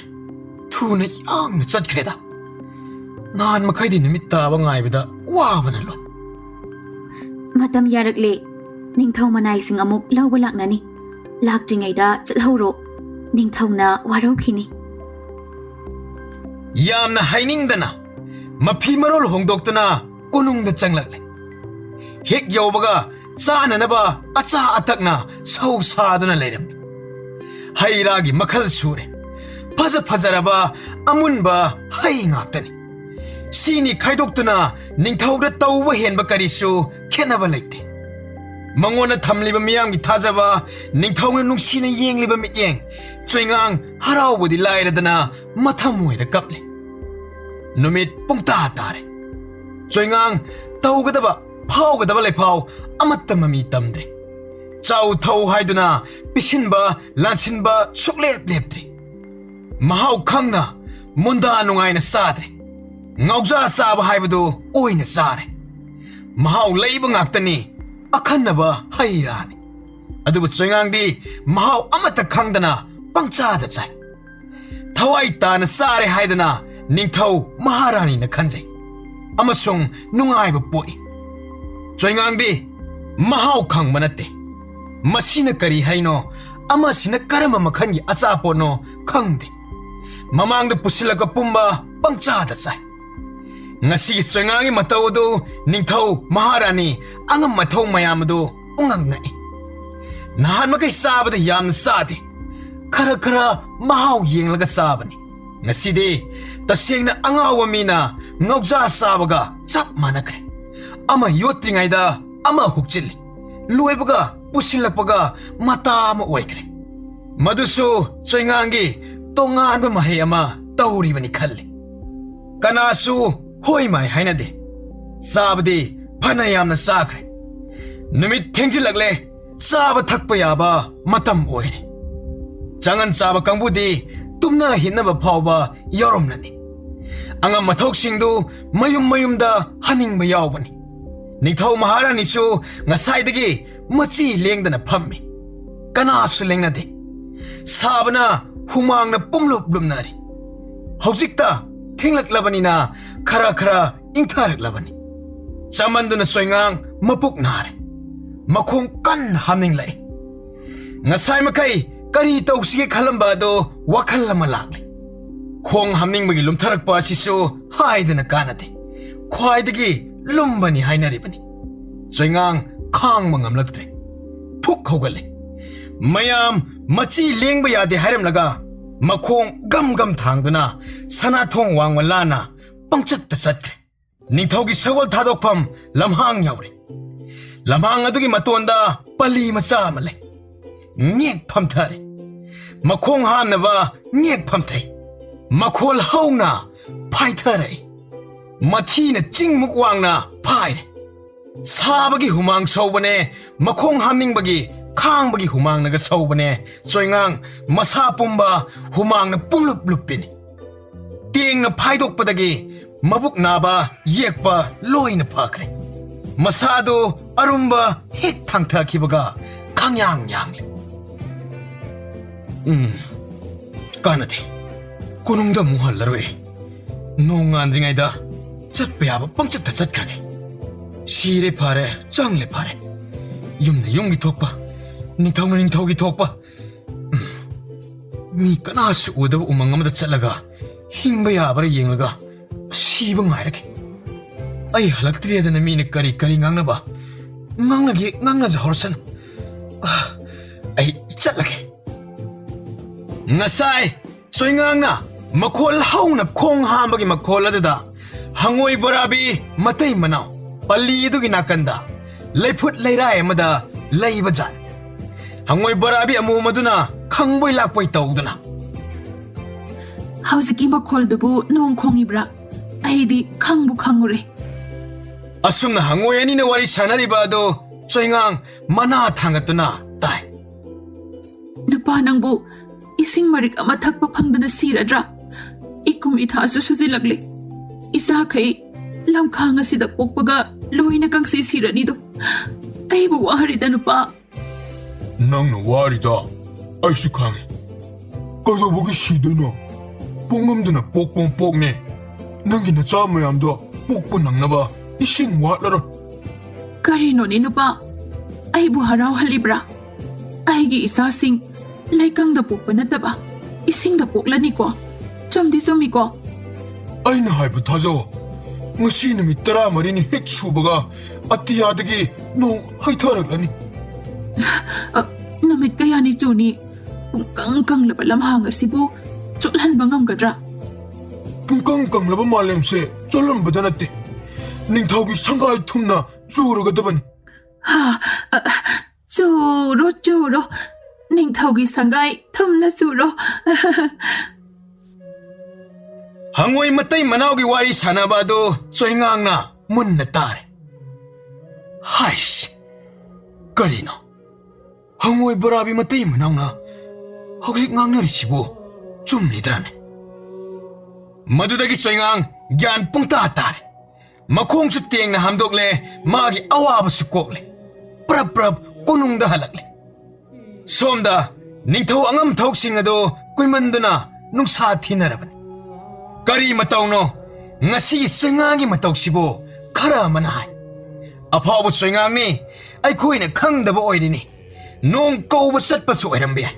ꯊꯨꯅ ꯌꯥꯡꯅ ꯆꯠꯈ꯭ꯔꯦꯗ꯫ ꯅꯍꯥꯟ ꯃꯈꯩꯗꯤ ꯅꯨꯃꯤꯠ ꯇꯥꯕ ꯉꯥꯏꯕꯗ ꯋꯥꯕꯅ ꯂꯣꯏ"꯫ ꯃꯇꯝ ꯌꯥꯔꯛꯂꯦ꯫ ꯅꯤꯡꯊꯧ ꯃꯅꯥꯏꯁꯤꯡ ꯑꯃꯨꯛ ꯂꯧꯕ ꯂꯥꯛꯅꯅꯤ꯫ ꯂꯥꯛꯇ꯭ꯔꯤꯉꯩꯗ ꯆꯠꯍꯧꯔꯣ꯫ ꯅꯤꯡꯊꯧꯅ ꯋꯥꯔꯧꯈꯤꯅꯤ꯫ ꯌꯥꯝꯅ ꯍꯥꯏꯅꯤꯡꯗꯅ ꯃꯐꯤ ꯃꯔꯣꯜ ꯍꯣꯡꯗꯣꯛꯇꯨꯅ ꯀꯣꯅꯨꯡꯗ ꯆꯪꯂꯛꯂꯦ꯫ ꯍꯦꯛ ꯌꯧꯕꯒ ꯆꯥꯅꯅꯕ ꯑꯆꯥ ꯑꯊꯛꯅ ꯁꯧ ꯁꯥꯗꯨꯅ ꯂꯩꯔꯝꯃꯤ꯫ ꯍꯩ ꯔꯥꯒꯤ ꯃꯈꯜ ꯁꯨꯔꯦ꯫ ꯐꯖ ꯐꯖꯔꯕ ꯑꯃꯨꯟꯕ ꯍꯩ ꯉꯥꯛꯇꯅꯤ꯫ ꯁꯤꯅꯤ ꯈꯥꯏꯗꯣꯛꯇꯨꯅ ꯅꯤꯡꯊꯧꯗ ꯇꯧꯕ ꯍꯦꯟꯕ ꯀꯔꯤꯁꯨ ꯈꯦꯠꯅꯕ ꯂꯩꯇꯦ꯫ ꯃꯉꯣꯟꯗ ꯊꯝꯂꯤꯕ ꯃꯤꯌꯥꯝꯒꯤ ꯊꯥꯖꯕ, ꯅꯤꯡꯊꯧꯅ ꯅꯨꯡꯁꯤꯅ ꯌꯦꯡꯂꯤꯕ ꯃꯤꯠꯌꯦꯡ, ꯆꯣꯏꯉꯥꯡ ꯍꯔꯥꯎꯕꯗꯤ ꯂꯥꯏꯔꯗꯅ ꯃꯊꯃꯣꯏꯗ ꯀꯞꯂꯤ꯫ ꯅꯨꯃꯤꯠ ꯄꯨꯡꯇꯥ ꯇꯥꯔꯦ꯫ ꯆꯣꯏꯉꯥꯡ ꯇꯧꯒꯗꯕ, ꯐꯥꯎꯒꯗꯕ ꯂꯩꯐꯥꯎ ꯑꯃꯠꯇ ꯃꯃꯤ ꯇꯝꯗ꯭ꯔꯦ꯫ ꯆꯥꯎ ꯊꯧ ꯍꯥꯏꯗꯨꯅ ꯄꯤꯁꯤꯟꯕ, ꯂꯥꯟꯁꯤꯟꯕ ꯁꯨꯛꯂꯦꯞ ꯂꯦꯞꯇ꯭ꯔꯤ꯫ ꯃꯍꯥꯎ ꯈꯪꯅ ꯃꯨꯟꯗꯥ ꯅꯨꯡꯉꯥꯏꯅ ꯆꯥꯗ꯭ꯔꯦ꯫ ꯉꯥꯎꯖꯥ ꯆꯥꯕ ꯍꯥꯏꯕꯗꯨ ꯑꯣꯏꯅ ꯆꯥꯔꯦ꯫ ꯃꯍꯥꯎ ꯂꯩꯕ ꯉꯥꯛꯇꯅꯤ, ꯑꯈꯟꯅꯕ ꯍꯩ ꯔꯥꯅꯤ꯫ ꯑꯗꯨꯕꯨ ꯆꯣꯏꯉꯥꯡꯗꯤ ꯃꯍꯥꯎ ꯑꯃꯠꯇ ꯈꯪꯗꯅ ꯄꯪꯆꯥꯗ ꯆꯥꯏ꯫ ꯊꯋꯥꯏ ꯇꯥꯅ ꯆꯥꯔꯦ ꯍꯥꯏꯗꯅ ꯅꯤꯡꯊꯧ ꯃꯍꯥꯔꯥꯅꯤꯅ ꯈꯟꯖꯩ ꯑꯃꯁꯨꯡ ꯅꯨꯡꯉꯥꯏꯕ ꯄꯣꯛꯏ꯫ ꯆꯣꯏꯉꯥꯡꯗꯤ ꯃꯍꯥꯎ ꯈꯪꯕ ꯅꯠꯇꯦ꯫ ꯃꯁꯤꯅ ꯀꯔꯤ ꯍꯩꯅꯣ, ꯑꯃꯁꯤꯅ ꯀꯔꯝꯕ ꯃꯈꯜꯒꯤ ꯑꯆꯥꯄꯣꯠꯅꯣ ꯈꯪꯗꯦ꯫ ꯃꯃꯥꯡꯗ ꯄꯨꯁꯤꯜꯂꯛꯄ ꯄꯨꯝꯕ ꯄꯪꯆꯥꯗ ꯆꯥꯏ꯫ ꯉꯁꯤꯒꯤ ꯆꯣꯏꯉꯥꯡꯒꯤ ꯃꯇꯧ ꯑꯗꯨ ꯅꯤꯡꯊꯧ ꯃꯍꯥꯔꯥꯅꯤ ꯑꯉꯝ ꯑꯊꯧ ꯃꯌꯥꯝ ꯑꯗꯨ ꯄꯨꯡꯉꯛ ꯉꯛꯏ꯫ ꯅꯍꯥꯟ ꯃꯈꯩ ꯆꯥꯕꯗ ꯌꯥꯝꯅ ꯆꯥꯗꯦ, ꯈꯔ ꯈꯔ ꯃꯍꯥꯎ ꯌꯦꯡꯂꯒ ꯆꯥꯕꯅꯤ꯫ ꯉꯁꯤꯗꯤ ꯇꯁꯦꯡꯅ ꯑꯉꯥꯎꯕ ꯃꯤꯅ ꯉꯧꯖꯥ ꯆꯥꯕꯒ ꯆꯞ ꯃꯥꯟꯅꯈ꯭ꯔꯦ꯫ ꯑꯃ ꯌꯣꯠꯇ꯭ꯔꯤꯉꯩꯗ ꯑꯃ ꯍꯨꯛꯆꯤꯜꯂꯤ, ꯂꯣꯏꯕꯒ ꯄꯨꯁꯤꯜꯂꯛꯄꯒ ꯃꯇꯥ ꯑꯃ ꯑꯣꯏꯈ꯭ꯔꯦ꯫ ꯃꯗꯨꯁꯨ ꯆꯣꯏꯉꯥꯡꯒꯤ ꯇꯣꯉꯥꯟꯕ ꯃꯍꯩ ꯑꯃ ꯇꯧꯔꯤꯕꯅꯤ ꯈꯜꯂꯤ꯫ ꯀꯅꯥꯁꯨ ꯍꯣꯏ ꯃꯥꯏ ꯍꯥꯏꯅꯗꯦ꯫ ꯆꯥꯕꯗꯤ ꯐꯅ ꯌꯥꯝꯅ ꯆꯥꯈ꯭ꯔꯦ꯫ ꯅꯨꯃꯤꯠ ꯊꯦꯡꯖꯤꯜꯂꯛꯂꯦ꯫ ꯆꯥꯕ ꯊꯛꯄ ꯌꯥꯕ ꯃꯇꯝ ꯑꯣꯏꯔꯦ꯫ ꯆꯉꯟ ꯆꯥꯕ ꯀꯥꯡꯕꯨꯗꯤ ꯇꯨꯝꯅ ꯍꯤꯞꯅꯕ ꯐꯥꯎꯕ ꯌꯥꯎꯔꯝꯂꯅꯤ꯫ ꯑꯉꯝ ꯑꯊꯧꯁꯤꯡꯗꯨ ꯃꯌꯨꯝ ꯃꯌꯨꯝꯗ ꯍꯟꯅꯤꯡꯕ ꯌꯥꯎꯕꯅꯤ꯫ ꯅꯤꯡꯊꯧ ꯃꯍꯥꯔꯥꯅꯤꯁꯨ ꯉꯁꯥꯏꯗꯒꯤ ꯃꯆꯤ ꯂꯦꯡꯗꯅ ꯐꯝꯃꯤ꯫ ꯀꯅꯥꯁꯨ ꯂꯦꯡꯅꯗꯦ꯫ ꯁꯥꯕꯅ ꯍꯨꯃꯥꯡꯅ ꯄꯨꯝꯂꯨꯞ ꯂꯨꯞꯅꯔꯤ꯫ ꯍꯧꯖꯤꯛꯇ ꯊꯦꯡꯂꯛꯂꯕꯅꯤꯅ ꯈꯔ ꯈꯔ ꯏꯪꯊꯔꯛꯂꯕꯅꯤ꯫ ꯆꯃꯟꯗꯨꯅ ꯆꯣꯏꯉꯥꯡ ꯃꯄꯨꯛ ꯅꯥꯔꯦ꯫ ꯃꯈꯣꯡ ꯀꯟꯅ ꯍꯥꯝꯅꯤꯡꯂꯛꯏ꯫ ꯉꯁꯥꯏ ꯃꯈꯩ ꯀꯔꯤ ꯇꯧꯁꯤꯒꯦ ꯈꯜꯂꯝꯕ ꯑꯗꯨ ꯋꯥꯈꯜ ꯑꯃ ꯂꯥꯛꯂꯦ꯫ ꯈꯣꯡ ꯍꯥꯝꯅꯤꯡꯕꯒꯤ ꯂꯨꯝꯊꯔꯛꯄ ꯑꯁꯤꯁꯨ ꯍꯥꯏꯗꯅ ꯀꯥꯟꯅꯗꯦ꯫ ꯈ꯭ꯋꯥꯏꯗꯒꯤ ꯂꯨꯝꯕꯅꯤ ꯍꯥꯏꯅꯔꯤꯕꯅꯤ꯫ ꯆꯣꯏꯉꯥꯡ ꯈꯥꯡꯕ ꯉꯝꯂꯛꯇ꯭ꯔꯦ꯫ ꯊꯨꯛ ꯍꯧꯒꯠꯂꯦ꯫ ꯃꯌꯥꯝ ꯃꯆꯤ ꯂꯦꯡꯕ ꯌꯥꯗꯦ ꯍꯥꯏꯔꯝꯂꯒ ꯃꯈꯣꯡ ꯒꯝ ꯒꯝ ꯊꯥꯡꯗꯨꯅ ꯁꯅꯥꯊꯣꯡ ꯋꯥꯡꯃ ꯂꯥꯟꯅ ꯄꯪꯆꯠꯇ ꯆꯠꯈ꯭ꯔꯦ꯫ ꯅꯤꯡꯊꯧꯒꯤ ꯁꯒꯣꯜ ꯊꯥꯗꯣꯛꯐꯝ ꯂꯝꯍꯥꯡ ꯌꯧꯔꯦ꯫ ꯂꯝꯍꯥꯡ ꯑꯗꯨꯒꯤ ꯃꯇꯣꯟꯗ ꯄꯜꯂꯤ ꯃꯆꯥ ꯑꯃ ꯂꯩ꯫ ꯉꯦꯛ ꯐꯝꯊꯔꯦ꯫ ꯃꯈꯣꯡ ꯍꯥꯝꯅꯕ ꯉꯦꯛ ꯐꯝꯊꯩ꯫ ꯃꯈꯣꯜ ꯍꯧꯅ ꯐꯥꯏꯊꯔꯛꯏ꯫ ꯃꯊꯤꯅ ꯆꯤꯡꯃꯨꯛ ꯋꯥꯡꯅ ꯐꯥꯏꯔꯦ꯫ ꯁꯥꯕꯒꯤ ꯍꯨꯃꯥꯡ ꯁꯧꯕꯅꯦ, ꯃꯈꯣꯡ ꯍꯥꯝꯅꯤꯡꯕꯒꯤ ꯈꯥꯡꯕꯒꯤ ꯍꯨꯃꯥꯡꯅꯒ ꯁꯧꯕꯅꯦ꯫ ꯆꯣꯏꯉꯥꯡ ꯃꯁꯥ ꯄꯨꯝꯕ ꯍꯨꯃꯥꯡꯅ ꯄꯨꯝꯂꯨꯞ ꯂꯨꯞꯄꯤꯅꯤ꯫ ꯇꯦꯡꯅ ꯐꯥꯏꯗꯣꯛꯄꯗꯒꯤ ꯃꯕꯨꯛ ꯅꯥꯕ ꯌꯦꯛꯄ ꯂꯣꯏꯅ ꯐꯈ꯭ꯔꯦ꯫ ꯃꯁꯥꯗꯨ ꯑꯔꯨꯝꯕ ꯍꯦꯛ ꯊꯥꯡꯊꯈꯤꯕꯒ ꯊꯪꯌꯥꯡ ꯌꯥꯡꯂꯦ꯫ ꯎꯝ, ꯀꯥꯟꯅꯗꯦ꯫ ꯀꯣꯅꯨꯡꯗ ꯑꯃꯨꯛ ꯍꯜꯂꯔꯣꯏ꯫ ꯅꯣꯡ ꯉꯥꯟꯗ꯭ꯔꯤꯉꯩꯗ ꯆꯠꯄ ꯌꯥꯕ ꯄꯪꯆꯠꯇ ꯆꯠꯈ꯭ꯔꯒꯦ꯫ ꯁꯤꯔꯦ ꯐꯔꯦ, ꯆꯪꯂꯦ ꯐꯔꯦ꯫ ꯌꯨꯝꯅ ꯌꯨꯝꯒꯤ ꯊꯣꯛꯄ, ꯅꯤꯡꯊꯧꯅ ꯅꯤꯡꯊꯧꯒꯤ ꯊꯣꯛꯄ꯫ ꯎꯝ, ꯃꯤ ꯀꯅꯥꯁꯨ ꯎꯗꯕ ꯎꯃꯪ ꯑꯃꯗ ꯆꯠꯂꯒ ꯍꯤꯡꯕ ꯌꯥꯕ꯭ꯔꯥ ꯌꯦꯡꯂꯒ ꯁꯤꯕ ꯉꯥꯏꯔꯒꯦ꯫ ꯑꯩ ꯍꯜꯂꯛꯇ꯭ꯔꯦꯗꯅ ꯃꯤꯅ ꯀꯔꯤ ꯀꯔꯤ ꯉꯥꯡꯅꯕ ꯉꯥꯡꯅꯒꯦ, ꯉꯥꯡꯅꯖꯍꯧꯔꯁꯅꯨ꯫ ꯑꯥ, ꯑꯩ ꯆꯠꯂꯒꯦ꯫ ꯉꯁꯥꯏ ꯆꯣꯏꯉꯥꯡꯅ ꯃꯈꯣꯜ ꯍꯧꯅ ꯈꯣꯡ ꯍꯥꯝꯕꯒꯤ ꯃꯈꯣꯜ ꯑꯗꯨꯗ ꯍꯉꯣꯏ ꯕꯣꯔꯥꯕꯤ ꯃꯇꯩ ꯃꯅꯥꯎ ꯄꯜꯂꯤ ꯑꯗꯨꯒꯤ ꯅꯥꯀꯟꯗ ꯂꯩꯐꯨꯠ ꯂꯩꯔꯥꯏ ꯑꯃꯗ ꯂꯩꯕ ꯖꯥꯠ꯫ ꯍꯉꯣꯏ ꯕꯣꯔꯥꯕꯤ ꯑꯃꯣꯝ ꯑꯗꯨꯅ ꯈꯪꯕꯣꯏ ꯂꯥꯛꯄꯣꯏ ꯇꯧꯗꯨꯅ, "ꯍꯧꯖꯤꯛꯀꯤ ꯃꯈꯣꯜꯗꯨꯕꯨ ꯅꯣꯡ ꯈꯣꯡꯉꯤꯕ꯭ꯔꯥ? ꯑꯩꯗꯤ ꯈꯪꯕꯨ ꯈꯪꯉꯨꯔꯦ꯫" ꯑꯁꯨꯝꯅ ꯍꯉꯣꯏ ꯑꯅꯤꯅ ꯋꯥꯔꯤ ꯁꯥꯟꯅꯔꯤꯕ ꯑꯗꯨ ꯆꯣꯏꯉꯥꯡ ꯃꯅꯥ ꯊꯥꯡꯒꯠꯇꯨꯅ ꯇꯥꯏ꯫ "ꯅꯨꯄꯥ ꯅꯪꯕꯨ ꯏꯁꯤꯡ ꯃꯔꯤꯛ ꯑꯃ ꯊꯛꯄ ꯐꯪꯗꯅ ꯁꯤꯔꯗ꯭ꯔꯥ? ꯏꯀꯨꯝ ꯏꯊꯥꯁꯨ ꯁꯨꯖꯤꯜꯂꯛꯂꯦ꯫ ꯏꯆꯥꯈꯩ ꯂꯝꯈꯥꯡ ꯑꯁꯤꯗ ꯄꯣꯛꯄꯒ ꯂꯣꯏꯅ ꯀꯪꯁꯤ ꯁꯤꯔꯅꯤꯗꯣ꯫ ꯑꯩꯕꯨ ꯋꯥꯍꯔꯤꯗ ꯅꯨꯄꯥ꯫" "ꯅꯪꯅ ꯋꯥꯔꯤꯗꯣ ꯑꯩꯁꯨ ꯈꯪꯉꯤ꯫ ꯀꯩꯗꯧꯕꯒꯤ ꯁꯤꯗꯣꯏꯅꯣ? ꯄꯣꯛꯉꯝꯗꯅ ꯄꯣꯛꯄ ꯄꯣꯛꯅꯦ꯫ ꯅꯪꯒꯤ ꯅꯆꯥ ꯃꯌꯥꯝꯗꯣ ꯄꯣꯛꯄ ꯅꯪꯅꯕ ꯏꯁꯤꯡ ꯋꯥꯠꯂꯔꯣꯏ꯫" "ꯀꯔꯤꯅꯣꯅꯦ ꯅꯨꯄꯥ? ꯑꯩꯕꯨ ꯍꯔꯥꯎꯍꯜꯂꯤꯕ꯭ꯔꯥ? ꯑꯩꯒꯤ ꯏꯆꯥꯁꯤꯡ ꯂꯩꯀꯪꯗ ꯄꯣꯛꯄ ꯅꯠꯇꯕ ꯏꯁꯤꯡꯗ ꯄꯣꯛꯂꯅꯤꯀꯣ꯫ ꯆꯨꯝꯗꯤ ꯆꯨꯝꯃꯤꯀꯣ?" "ꯑꯩꯅ ꯍꯥꯏꯕ ꯊꯥꯖꯧ꯫ ꯉꯁꯤ ꯅꯨꯃꯤꯠ ꯇꯔꯥꯃꯔꯤꯅꯤ ꯍꯦꯛ ꯁꯨꯕꯒ ꯑꯇꯤꯌꯥꯗꯒꯤ ꯅꯣꯡ ꯍꯩꯊꯔꯛꯂꯅꯤ꯫" "ꯑ, ꯅꯨꯃꯤꯠ ꯀꯌꯥꯅꯤ ꯆꯨꯅꯤ? ꯄꯨꯡꯀꯪ ꯀꯪꯂꯕ ꯂꯝꯍꯥꯡ ꯑꯁꯤꯕꯨ ꯆꯣꯠꯍꯟꯕ ꯉꯝꯒꯗ꯭ꯔꯥ?" "ꯄꯨꯡꯀꯪ ꯀꯪꯂꯕ ꯃꯥꯂꯦꯝꯁꯦ ꯆꯣꯠꯂꯝꯕꯗ ꯅꯠꯇꯦ, ꯅꯤꯡꯊꯧꯒꯤ ꯁꯪꯒꯥꯏ ꯊꯨꯝꯅ ꯆꯨꯔꯒꯗꯕꯅꯤ꯫" "ꯍꯥ, ꯑ, ꯆꯨꯔꯣ, ꯆꯨꯔꯣ, ꯅꯤꯡꯊꯧꯒꯤ ꯁꯪꯒꯥꯏ ꯊꯨꯝꯅ ꯆꯨꯔꯣ꯫" ꯍꯉꯣꯏ ꯃꯇꯩ ꯃꯅꯥꯎꯒꯤ ꯋꯥꯔꯤ ꯁꯥꯟꯅꯕ ꯑꯗꯨ ꯆꯣꯏꯉꯥꯡꯅ ꯃꯨꯟꯅ ꯇꯥꯔꯦ꯫ "ꯍꯥꯏꯁ, ꯀꯔꯤꯅꯣ? ꯍꯉꯣꯏ ꯕꯣꯔꯥꯕꯤ ꯃꯇꯩ ꯃꯅꯥꯎꯅ ꯍꯧꯖꯤꯛ ꯉꯥꯡꯅꯔꯤꯁꯤꯕꯨ ꯆꯨꯝꯂꯤꯗ꯭ꯔꯥꯅꯦ?" ꯃꯗꯨꯗꯒꯤ ꯆꯣꯏꯉꯥꯡ ꯒ꯭ꯌꯥꯟ ꯄꯨꯡꯇꯥ ꯇꯥꯔꯦ꯫ ꯃꯈꯣꯡꯁꯨ ꯇꯦꯡꯅ ꯍꯥꯝꯗꯣꯛꯂꯦ, ꯃꯥꯒꯤ ꯑꯋꯥꯕꯁꯨ ꯀꯣꯛꯂꯦ꯫ ꯄ꯭ꯔꯞ ꯄ꯭ꯔꯞ ꯀꯣꯅꯨꯡꯗ ꯍꯜꯂꯛꯂꯦ꯫ ꯁꯣꯝꯗ ꯅꯤꯡꯊꯧ ꯑꯉꯝ ꯊꯧꯁꯤꯡ ꯑꯗꯨ ꯀꯨꯏꯃꯟꯗꯨꯅ ꯅꯨꯡꯁꯥ ꯊꯤꯅꯔꯕꯅꯤ꯫ "ꯀꯔꯤ ꯃꯇꯧꯅꯣ? ꯉꯁꯤꯒꯤ ꯆꯩꯉꯥꯡꯒꯤ ꯃꯇꯧꯁꯤꯕꯨ?" ꯈꯔ ꯑꯃꯅ ꯍꯥꯏ꯫ "ꯑꯐꯥꯎꯕ ꯆꯣꯏꯉꯥꯡꯅꯤ, ꯑꯩꯈꯣꯏꯅ ꯈꯪꯗꯕ ꯑꯣꯏꯔꯤꯅꯤ꯫ ꯅꯣꯡ ꯀꯧꯕ ꯆꯠꯄꯁꯨ ꯑꯣꯏꯔꯝꯕ ꯌꯥꯏ꯫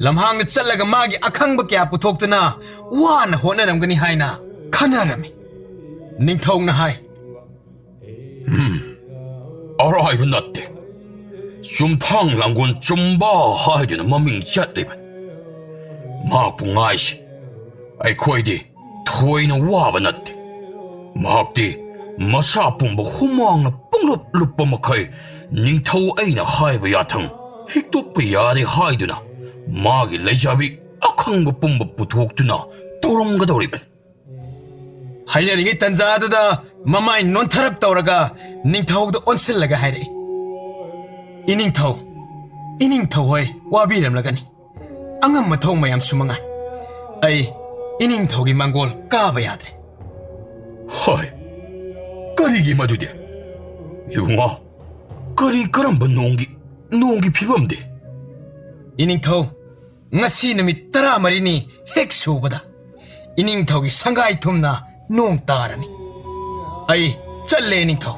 ꯂꯝꯍꯥꯡꯗ ꯆꯠꯂꯒ ꯃꯥꯒꯤ ꯑꯈꯪꯕ ꯀꯌꯥ ꯄꯨꯊꯣꯛꯇꯨꯅ ꯋꯥꯅ ꯍꯣꯠꯅꯔꯝꯒꯅꯤ ꯍꯥꯏꯅ ꯈꯟꯅꯔꯝꯃꯤ꯫" ꯅꯤꯡꯊꯧꯅ ꯍꯥꯏ꯫ "ꯎꯝ, ꯑꯔꯥꯏꯕ ꯅꯠꯇꯦ꯫ ꯆꯨꯝꯊꯥꯡ ꯂꯥꯡꯒꯣꯜ ꯆꯨꯝꯕ ꯍꯥꯏꯗꯨꯅ ꯃꯃꯤꯡ ꯆꯠꯂꯤꯕꯅꯤ꯫ ꯃꯍꯥꯛꯄꯨ ꯉꯥꯏꯁꯤ꯫ ꯑꯩꯈꯣꯏꯗꯤ ꯊꯣꯏꯅ ꯋꯥꯕ ꯅꯠꯇꯦ꯫ ꯃꯍꯥꯛꯇꯤ ꯃꯁꯥ ꯄꯨꯝꯕ ꯍꯨꯃꯥꯡꯅ ꯄꯨꯡꯂꯨꯞ ꯂꯨꯞꯄ ꯃꯈꯩ ꯅꯤꯡꯊꯧ ꯑꯩꯅ ꯍꯥꯏꯕ ꯌꯥꯊꯪ ꯍꯤꯛꯇꯣꯛꯄ ꯌꯥꯗꯦ ꯍꯥꯏꯗꯨꯅ ꯃꯥꯒꯤ ꯂꯩꯖꯕꯤ ꯑꯈꯪꯕ ꯄꯨꯝꯕ ꯄꯨꯊꯣꯛꯇꯨꯅ ꯇꯧꯔꯝꯒꯗꯧꯔꯤꯕꯅꯤ꯫" ꯍꯥꯏꯅꯔꯤꯉꯩ ꯇꯟꯖꯥꯗꯨꯗ ꯃꯃꯥꯏ ꯅꯣꯟꯊꯔꯞ ꯇꯧꯔꯒ ꯅꯤꯡꯊꯧꯗ ꯑꯣꯟꯁꯤꯜꯂꯒ ꯍꯥꯏꯔꯛꯏ, "ꯏꯅꯤꯡꯊꯧ, ꯏꯅꯤꯡꯊꯧ ꯍꯣꯏ ꯋꯥꯕꯤꯔꯝꯂꯒꯅꯤ꯫ ꯑꯉꯝ ꯑꯊꯧ ꯃꯌꯥꯝꯁꯨ ꯃꯉꯥꯏ꯫ ꯑꯩ ꯏꯅꯤꯡꯊꯧꯒꯤ ꯃꯥꯡꯒꯣꯜ ꯀꯥꯕ ꯌꯥꯗ꯭ꯔꯦ꯫" "ꯍꯣꯏ, ꯀꯔꯤꯒꯤ ꯃꯗꯨꯗꯤ? ꯏꯕꯨꯡꯉꯣ, ꯀꯔꯤ ꯀꯔꯝꯕ ꯅꯣꯡꯒꯤ, ꯅꯣꯡꯒꯤ ꯐꯤꯕꯝꯗꯤ?" "ꯏꯅꯤꯡꯊꯧ, ꯉꯁꯤ ꯅꯨꯃꯤꯠ ꯇꯔꯥꯃꯔꯤꯅꯤ ꯍꯦꯛ ꯁꯨꯕꯗ ꯏꯅꯤꯡꯊꯧꯒꯤ ꯁꯪꯒꯥꯏ ꯊꯨꯝꯅ ꯅꯣꯡ ꯇꯥꯔꯅꯤ꯫ ꯑꯩ ꯆꯠꯂꯦ ꯏꯅꯤꯡꯊꯧ꯫"